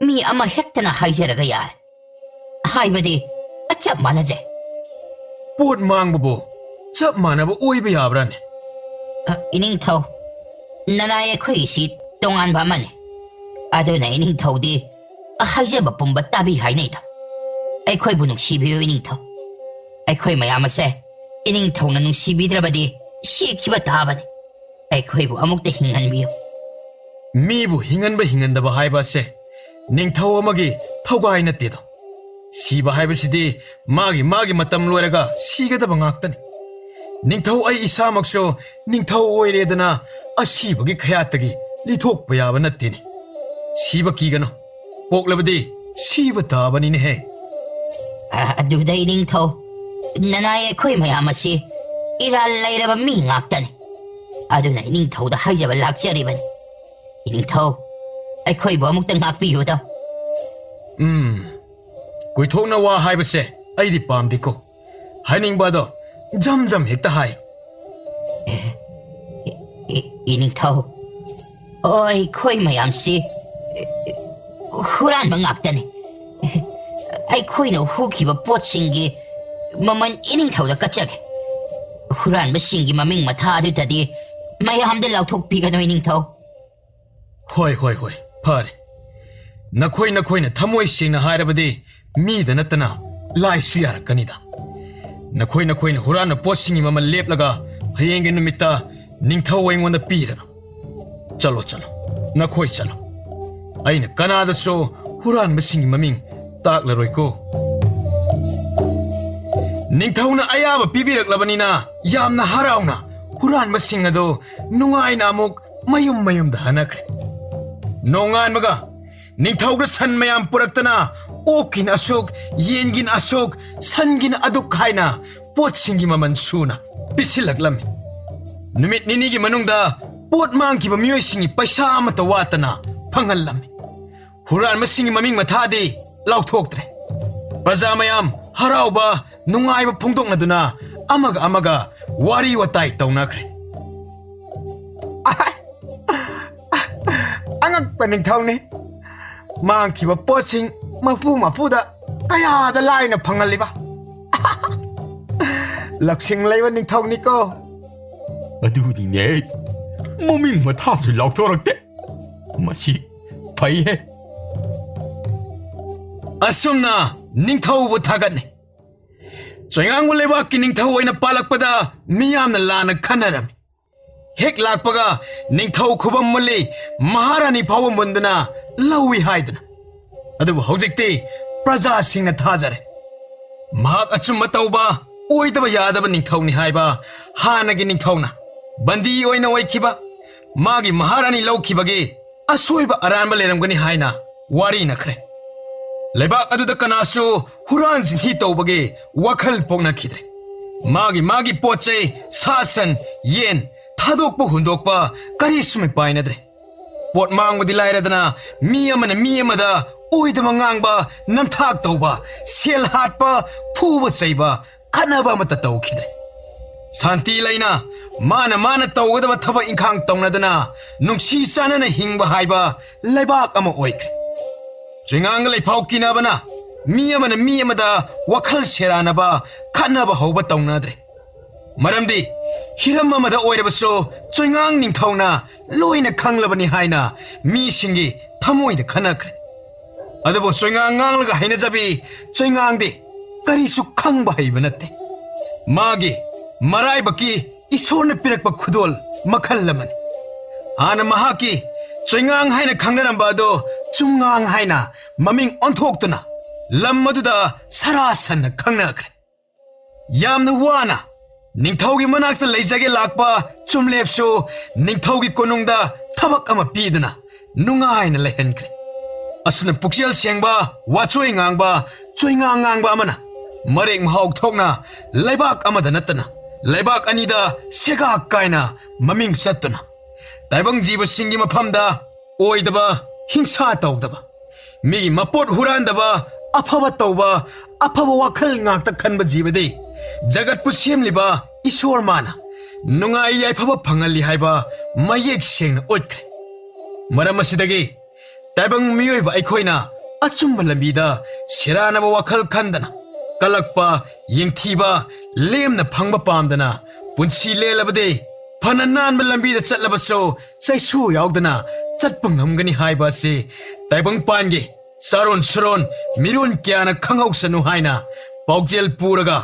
ꯃꯤ ꯑꯃ ꯍꯦꯛꯇꯅ ꯍꯥꯏꯖꯔꯒ ꯌꯥꯏ꯫ ꯍꯥꯏꯕꯗꯤ ꯆꯞ ꯃꯥꯟꯅꯖꯩ꯫ ꯄꯣꯠ ꯃꯥꯡꯕꯕꯨ ꯆꯞ ꯃꯥꯟꯅꯕ ꯑꯣꯏꯕ ꯌꯥꯕ꯭ꯔꯥꯅꯦ? ꯑ, ꯏꯅꯤꯡꯊꯧ, ꯅꯅꯥꯏ ꯑꯩꯈꯣꯏꯒꯤꯁꯤ ꯇꯣꯉꯥꯟꯕ ꯑꯃꯅꯤ꯫ ꯑꯗꯨꯅ ꯏꯅꯤꯡꯊꯧꯗꯤ ꯍꯥꯏꯖꯕ ꯄꯨꯝꯕ ꯇꯥꯕꯤ ꯍꯥꯏꯅꯩꯗꯣ꯫ ꯑꯩꯈꯣꯏꯕꯨ ꯅꯨꯡꯁꯤꯕꯤꯌꯨ ꯏꯅꯤꯡꯊꯧ꯫ ꯑꯩꯈꯣꯏ ꯃꯌꯥꯝ ꯑꯁꯦ ꯏꯅꯤꯡꯊꯧꯅ ꯅꯨꯡꯁꯤꯕꯤꯗ꯭ꯔꯕꯗꯤ ꯁꯤꯈꯤꯕ ꯇꯥꯕꯅꯤ꯫ ꯑꯩꯈꯣꯏꯕꯨ ꯑꯃꯨꯛꯇ ꯍꯤꯡꯍꯟꯕꯤꯌꯨ꯫ ꯃꯤꯕꯨ ꯍꯤꯡꯍꯟꯕ ꯍꯤꯡꯍꯟꯗꯕ ꯍꯥꯏꯕ ꯑꯁꯦ ꯅꯤꯡꯊꯧ ꯑꯃꯒꯤ ꯊꯧꯒꯥꯏ ꯅꯠꯇꯦꯗꯣ꯫ ꯁꯤꯕ ꯍꯥꯏꯕꯁꯤꯗꯤ ꯃꯥꯒꯤ ꯃꯥꯒꯤ ꯃꯇꯝ ꯂꯣꯏꯔꯒ ꯁꯤꯒꯗꯕ ꯉꯥꯛꯇꯅꯤ꯫ ꯅꯤꯡꯊꯧ ꯑꯩ ꯏꯁꯥꯃꯛꯁꯨ ꯅꯤꯡꯊꯧ ꯑꯣꯏꯔꯦꯗꯅ ꯑꯁꯤꯕꯒꯤ ꯈꯌꯥꯠꯇꯒꯤ ꯂꯤꯊꯣꯛꯄ ꯌꯥꯕ ꯅꯠꯇꯦꯅꯦ꯫ ꯁꯤꯕ ꯀꯤꯒꯅꯨ, ꯄꯣꯛꯂꯕꯗꯤ ꯁꯤꯕ ꯇꯥꯕꯅꯤꯅꯦꯍꯦ꯫ ꯑ, ꯑꯗꯨꯗ ꯏꯅꯤꯡꯊꯧ, ꯅꯅꯥꯏ ꯑꯩꯈꯣꯏ ꯃꯌꯥꯝ ꯑꯁꯤ ꯏꯔꯥꯜ ꯂꯩꯔꯕ ꯃꯤ ꯉꯥꯛꯇꯅꯤ꯫ ꯑꯗꯨꯅ ꯏꯅꯤꯡꯊꯧꯗ ꯍꯥꯏꯖꯕ ꯂꯥꯛꯆꯔꯤꯕꯅꯤ꯫ ꯏꯅꯤꯡꯊꯧ, ꯑꯩꯈꯣꯏꯕꯨ ꯑꯃꯨꯛꯇ ꯉꯥꯛꯄꯤꯌꯨꯗ꯫ ꯎꯝ, ꯀꯨꯏꯊꯣꯛꯅ ꯋꯥ ꯍꯥꯏꯕꯁꯦ ꯑꯩꯗꯤ ꯄꯥꯝꯗꯦꯀꯣ꯫ ꯍꯥꯏꯅꯤꯡꯕ ꯑꯗꯣ ꯖꯝ ꯖꯝ ꯍꯦꯛꯇ ꯍꯥꯏ꯫ ꯏ-, ꯏ-, ꯏꯅꯤꯡꯊꯧ, ꯑꯣ, ꯑꯩꯈꯣꯏ ꯃꯌꯥꯝꯁꯤ ꯍꯨꯔꯥꯟꯕ ꯉꯥꯛꯇꯅꯤ꯫ ꯑꯩꯈꯣꯏꯅ ꯍꯨꯈꯤꯕ ꯄꯣꯠꯁꯤꯡꯒꯤ ꯃꯃꯜ ꯏꯅꯤꯡꯊꯧꯗ ꯀꯠꯆꯒꯦ꯫ ꯍꯨꯔꯥꯟꯕꯁꯤꯡꯒꯤ ꯃꯃꯤꯡ ꯃꯊꯥ ꯑꯗꯨꯗꯗꯤ ꯃꯌꯥꯝꯗ ꯂꯥꯎꯊꯣꯛꯄꯤꯒꯅꯨ, ꯏꯅꯤꯡꯊꯧ꯫ ꯍꯣꯏ, ꯍꯣꯏ, ꯍꯣꯏ, ꯐꯔꯦ꯫ ꯅꯈꯣꯏ ꯅꯈꯣꯏꯅ ꯊꯃꯣꯏ ꯁꯦꯡꯅ ꯍꯥꯏꯔꯕꯗꯤ ꯃꯤꯗ ꯅꯠꯇꯅ ꯂꯥꯏꯁꯨ ꯌꯥꯔꯛꯀꯅꯤꯗ꯫ ꯅꯈꯣꯏ ꯅꯈꯣꯏꯅ ꯍꯨꯔꯥꯟꯕ ꯄꯣꯠꯁꯤꯡꯒꯤ ꯃꯃꯜ ꯂꯦꯞꯂꯒ ꯍꯌꯦꯡꯒꯤ ꯅꯨꯃꯤꯠꯇ ꯅꯤꯡꯊꯧ ꯑꯩꯉꯣꯟꯗ ꯄꯤꯔꯅꯨ꯫ ꯆꯠꯂꯣ, ꯆꯠꯂꯣ, ꯅꯈꯣꯏ ꯆꯠꯂꯣ꯫ ꯑꯩꯅ ꯀꯅꯥꯗꯁꯨ ꯍꯨꯔꯥꯟꯕꯁꯤꯡꯒꯤ ꯃꯃꯤꯡ ꯇꯥꯛꯂꯔꯣꯏꯀꯣ꯫ ꯅꯤꯡꯊꯧꯅ ꯑꯌꯥꯕ ꯄꯤꯕꯤꯔꯛꯂꯕꯅꯤꯅ ꯌꯥꯝꯅ ꯍꯔꯥꯎꯅ ꯍꯨꯔꯥꯟꯕꯁꯤꯡ ꯑꯗꯨ ꯅꯨꯡꯉꯥꯏꯅ ꯑꯃꯨꯛ ꯃꯌꯨꯝ ꯃꯌꯨꯝꯗ ꯍꯟꯅꯈ꯭ꯔꯦ꯫ ꯅꯣꯡꯉꯥꯟꯕꯒ ꯅꯤꯡꯊꯧꯒ ꯁꯟ ꯃꯌꯥꯝ ꯄꯨꯔꯛꯇꯅ ꯑꯣꯛꯀꯤꯅ ꯑꯁꯨꯛ, ꯌꯦꯟꯒꯤꯅ ꯑꯁꯨꯛ, ꯁꯟꯒꯤꯅ ꯑꯗꯨꯛ ꯍꯥꯏꯅ ꯄꯣꯠꯁꯤꯡꯒꯤ ꯃꯃꯜ ꯁꯨꯅ ꯄꯤꯁꯤꯜꯂꯛꯂꯝꯃꯤ꯫ ꯅꯨꯃꯤꯠ ꯅꯤꯅꯤꯒꯤ ꯃꯅꯨꯡꯗ ꯄꯣꯠ ꯃꯥꯡꯈꯤꯕ ꯃꯤꯑꯣꯏꯁꯤꯡꯒꯤ ꯄꯩꯁꯥ ꯑꯃꯠꯇ ꯋꯥꯠꯇꯅ ꯐꯪꯍꯜꯂꯝꯃꯤ꯫ ꯍꯨꯔꯥꯟꯕꯁꯤꯡꯒꯤ ꯃꯃꯤꯡ ꯃꯊꯥꯗꯤ ꯂꯥꯎꯊꯣꯛꯇ꯭ꯔꯦ꯫ ꯄ꯭ꯔꯖꯥ ꯃꯌꯥꯝ ꯍꯔꯥꯎꯕ, ꯅꯨꯡꯉꯥꯏꯕ ꯐꯣꯡꯗꯣꯛꯅꯗꯨꯅ ꯑꯃꯒ ꯑꯃꯒ ꯋꯥꯔꯤ ꯋꯥꯇꯥꯏ ꯇꯧꯅꯈ꯭ꯔꯦ꯫ ꯑꯍꯥꯏ! ꯑꯉꯛꯄ ꯅꯤꯡꯊꯧꯅꯤ꯫ ꯃꯥꯡꯈꯤꯕ ꯄꯣꯠꯁꯤꯡ ꯃꯄꯨ ꯃꯄꯨꯗ ꯀꯌꯥꯗ ꯂꯥꯏꯅ ꯐꯪꯍꯜꯂꯤꯕ꯫ ꯂꯧꯁꯤꯡ ꯂꯩꯕ ꯅꯤꯡꯊꯧꯅꯤꯀꯣ꯫ ꯑꯗꯨꯅꯤꯅꯦ, ꯃꯃꯤꯡ ꯃꯊꯥꯁꯨ ꯂꯥꯎꯊꯣꯔꯛꯇꯦ꯫ ꯃꯁꯤ ꯐꯩꯍꯦ꯫ ꯑꯁꯨꯝꯅ ꯅꯤꯡꯊꯧꯕꯨ ꯊꯥꯒꯠꯅꯩ꯫ ꯆꯣꯏꯉꯥꯡꯕ ꯂꯩꯕꯥꯛꯀꯤ ꯅꯤꯡꯊꯧ ꯑꯣꯏꯅ ꯄꯥꯜꯂꯛꯄꯗ ꯃꯤꯌꯥꯝꯅ ꯂꯥꯟꯅ ꯈꯟꯅꯔꯝꯃꯤ꯫ ꯍꯦꯛ ꯂꯥꯛꯄꯒ ꯅꯤꯡꯊꯧ ꯈꯨꯕꯝ ꯃꯨꯜꯂꯤ, ꯃꯍꯥꯔꯥꯅꯤ ꯐꯥꯎꯕ ꯃꯨꯟꯗꯨꯅ ꯂꯧꯏ ꯍꯥꯏꯗꯨꯅ꯫ ꯑꯗꯨꯕꯨ ꯍꯧꯖꯤꯛꯇꯤ ꯄ꯭ꯔꯖꯥꯁꯤꯡꯅ ꯊꯥꯖꯔꯦ꯫ ꯃꯍꯥꯛ ꯑꯆꯨꯝꯕ ꯇꯧꯕ, ꯑꯣꯏꯗꯕ ꯌꯥꯗꯕ ꯅꯤꯡꯊꯧꯅꯤ ꯍꯥꯏꯕ ꯍꯥꯟꯅꯒꯤ ꯅꯤꯡꯊꯧꯅ ꯕꯟꯗꯤ ꯑꯣꯏꯅ ꯑꯣꯏꯈꯤꯕ, ꯃꯥꯒꯤ ꯃꯍꯥꯔꯥꯅꯤ ꯂꯧꯈꯤꯕꯒꯤ ꯑꯁꯣꯏꯕ ꯑꯔꯥꯟꯕ ꯂꯩꯔꯝꯒꯅꯤ ꯍꯥꯏꯅ ꯋꯥꯔꯤꯅꯈ꯭ꯔꯦ꯫ ꯂꯩꯕꯥꯛ ꯑꯗꯨꯗ ꯀꯅꯥꯁꯨ ꯍꯨꯔꯥꯟ ꯆꯤꯟꯊꯤ ꯇꯧꯕꯒꯤ ꯋꯥꯈꯜ ꯄꯣꯛꯅꯈꯤꯗ꯭ꯔꯦ꯫ ꯃꯥꯒꯤ ꯃꯥꯒꯤ ꯄꯣꯠ ꯆꯩ, ꯁꯥ ꯁꯟ, ꯌꯦꯟ, ꯊꯥꯗꯣꯛꯄ ꯍꯨꯟꯗꯣꯛꯄ ꯀꯔꯤꯁꯨ ꯃꯤꯄꯥꯏꯅꯗ꯭ꯔꯦ꯫ ꯄꯣꯠ ꯃꯥꯡꯕꯗꯤ ꯂꯥꯏꯔꯗꯅ, ꯃꯤ ꯑꯃꯅ ꯃꯤ ꯑꯃꯗ ꯑꯣꯏꯗꯕ ꯉꯥꯡꯕ, ꯅꯝꯊꯥꯛ ꯇꯧꯕ, ꯁꯦꯜ ꯍꯥꯠꯄ, ꯐꯨꯕ ꯆꯩꯕ, ꯈꯠꯅꯕ ꯑꯃꯠꯇ ꯇꯧꯈꯤꯗ꯭ꯔꯦ꯫ ꯁꯥꯟꯇꯤ ꯂꯩꯅ ꯃꯥꯅ ꯃꯥꯅ ꯇꯧꯒꯗꯕ ꯊꯕꯛ ꯏꯪꯈꯥꯡ ꯇꯧꯅꯗꯅ, ꯅꯨꯡꯁꯤ ꯆꯥꯟꯅꯅ ꯍꯤꯡꯕ ꯍꯥꯏꯕ ꯂꯩꯕꯥꯛ ꯑꯃ ꯑꯣꯏꯈ꯭ꯔꯦ꯫ ꯆꯣꯏꯉꯥꯡꯒ ꯂꯩꯐꯥꯎ ꯀꯤꯅꯕꯅ ꯃꯤ ꯑꯃꯅ ꯃꯤ ꯑꯃꯗ ꯋꯥꯈꯜ ꯁꯦꯔꯥꯅꯕ, ꯈꯠꯅꯕ ꯍꯧꯕ ꯇꯧꯅꯗ꯭ꯔꯦ꯫ ꯃꯔꯝꯗꯤ ꯍꯤꯔꯝ ꯑꯃꯗ ꯑꯣꯏꯔꯕꯁꯨ ꯆꯣꯏꯉꯥꯡ ꯅꯤꯡꯊꯧꯅ ꯂꯣꯏꯅ ꯈꯪꯂꯕꯅꯤ ꯍꯥꯏꯅ ꯃꯤꯁꯤꯡꯒꯤ ꯊꯃꯣꯏꯗ ꯈꯟꯅꯈ꯭ꯔꯦ꯫ ꯑꯗꯨꯕꯨ ꯆꯣꯏꯉꯥꯡ ꯉꯥꯡꯂꯒ ꯍꯩꯅꯖꯕꯤ ꯆꯣꯏꯉꯥꯡꯗꯤ ꯀꯔꯤꯁꯨ ꯈꯪꯕ ꯍꯩꯕ ꯅꯠꯇꯦ꯫ ꯃꯥꯒꯤ ꯃꯔꯥꯏꯕꯛꯀꯤ ꯏꯁꯣꯔꯅ ꯄꯤꯔꯛꯄ ꯈꯨꯗꯣꯜ ꯃꯈꯜ ꯑꯃꯅꯤ꯫ ꯍꯥꯟꯅ ꯃꯍꯥꯛꯀꯤ ꯆꯣꯏꯉꯥꯡ ꯍꯥꯏꯅ ꯈꯪꯅꯔꯝꯕ ꯑꯗꯨ ꯆꯨꯝꯉꯥꯡ ꯍꯥꯏꯅ ꯃꯃꯤꯡ ꯑꯣꯟꯊꯣꯛꯇꯨꯅ ꯂꯝ ꯑꯗꯨꯗ ꯁꯔꯥ ꯁꯟꯅ ꯈꯪꯅꯈ꯭ꯔꯦ꯫ ꯌꯥꯝꯅ ꯋꯥꯅ ꯅꯤꯡꯊꯧꯒꯤ ꯃꯅꯥꯛꯇ ꯂꯩꯖꯒꯦ ꯂꯥꯛꯄ ꯆꯨꯝꯂꯦꯞꯁꯨ ꯅꯤꯡꯊꯧꯒꯤ ꯀꯣꯅꯨꯡꯗ ꯊꯕꯛ ꯑꯃ ꯄꯤꯗꯨꯅ ꯅꯨꯡꯉꯥꯏꯅ ꯂꯩꯍꯟꯈ꯭ꯔꯦ꯫ ꯑꯁꯨꯝꯅ ꯄꯨꯛꯆꯦꯜ ꯁꯦꯡꯕ, ꯋꯥꯆꯣꯏ ꯉꯥꯡꯕ, ꯆꯣꯏꯉꯥꯡ ꯉꯥꯡꯕ ꯑꯃꯅ ꯃꯔꯦꯛ ꯃꯍꯥꯎ ꯊꯣꯛꯅ ꯂꯩꯕꯥꯛ ꯑꯃꯗ ꯅꯠꯇꯅ ꯂꯩꯕꯥꯛ ꯑꯅꯤꯗ ꯁꯦꯒꯥꯛ ꯀꯥꯏꯅ ꯃꯃꯤꯡ ꯆꯠꯇꯨꯅ ꯇꯥꯏꯕꯪ ꯖꯤꯕꯁꯤꯡꯒꯤ ꯃꯐꯝꯗ ꯑꯣꯏꯗꯕ, ꯍꯤꯡꯁꯥ ꯇꯧꯗꯕ, ꯃꯤꯒꯤ ꯃꯄꯣꯠ ꯍꯨꯔꯥꯟꯗꯕ, ꯑꯐꯕ ꯇꯧꯕ, ꯑꯐꯕ ꯋꯥꯈꯜ ꯉꯥꯛꯇ ꯈꯟꯕ ꯖꯤꯕꯗꯤ ꯖꯒꯠꯄꯨ ꯁꯦꯝꯂꯤꯕ ꯏꯁꯣꯔ ꯃꯥꯅ ꯅꯨꯡꯉꯥꯏ ꯌꯥꯏꯐꯕ ꯐꯪꯍꯜꯂꯤ ꯍꯥꯏꯕ ꯃꯌꯦꯛ ꯁꯦꯡꯅ ꯎꯠꯈ꯭ꯔꯦ꯫ ꯃꯔꯝ ꯑꯁꯤꯗꯒꯤ ꯇꯥꯏꯕꯪ ꯃꯤꯑꯣꯏꯕ ꯑꯩꯈꯣꯏꯅ ꯑꯆꯨꯝꯕ ꯂꯝꯕꯤꯗ ꯁꯦꯔꯥꯟꯅꯕ ꯋꯥꯈꯜ ꯈꯟꯗꯅ, ꯀꯜꯂꯛꯄ, ꯌꯦꯡꯊꯤꯕ, ꯂꯦꯝꯅ ꯐꯪꯕ ꯄꯥꯝꯗꯅ ꯄꯨꯟꯁꯤ ꯂꯦꯜꯂꯕꯗꯤ ꯐꯅ ꯅꯥꯟꯕ ꯂꯝꯕꯤꯗ ꯆꯠꯂꯕꯁꯨ ꯆꯩꯁꯨ ꯌꯥꯎꯗꯅ ꯆꯠꯄ ꯉꯝꯒꯅꯤ ꯍꯥꯏꯕ ꯑꯁꯤ ꯇꯥꯏꯕꯪꯄꯥꯟꯒꯤ ꯆꯥꯔꯣꯟ ꯁꯨꯔꯣꯟ ꯃꯤꯔꯣꯟ ꯀꯌꯥꯅ ꯈꯪꯍꯧꯁꯅꯨ ꯍꯥꯏꯅ ꯄꯥꯎꯖꯦꯜ ꯄꯨꯔꯒ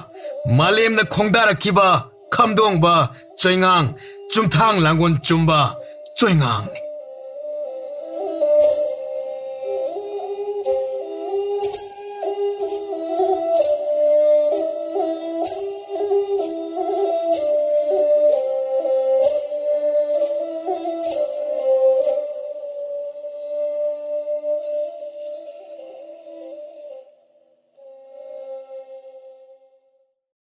ꯃꯥꯂꯦꯝꯗ ꯈꯣꯡꯗꯥꯔꯛꯈꯤꯕ ꯈꯝꯗꯣꯡꯕ ꯆꯣꯏꯉꯥꯡ, ꯆꯨꯝꯊꯥꯡ ꯂꯥꯡꯒꯣꯜ ꯆꯨꯝꯕ ꯆꯣꯏꯉꯥꯡꯅꯤ꯫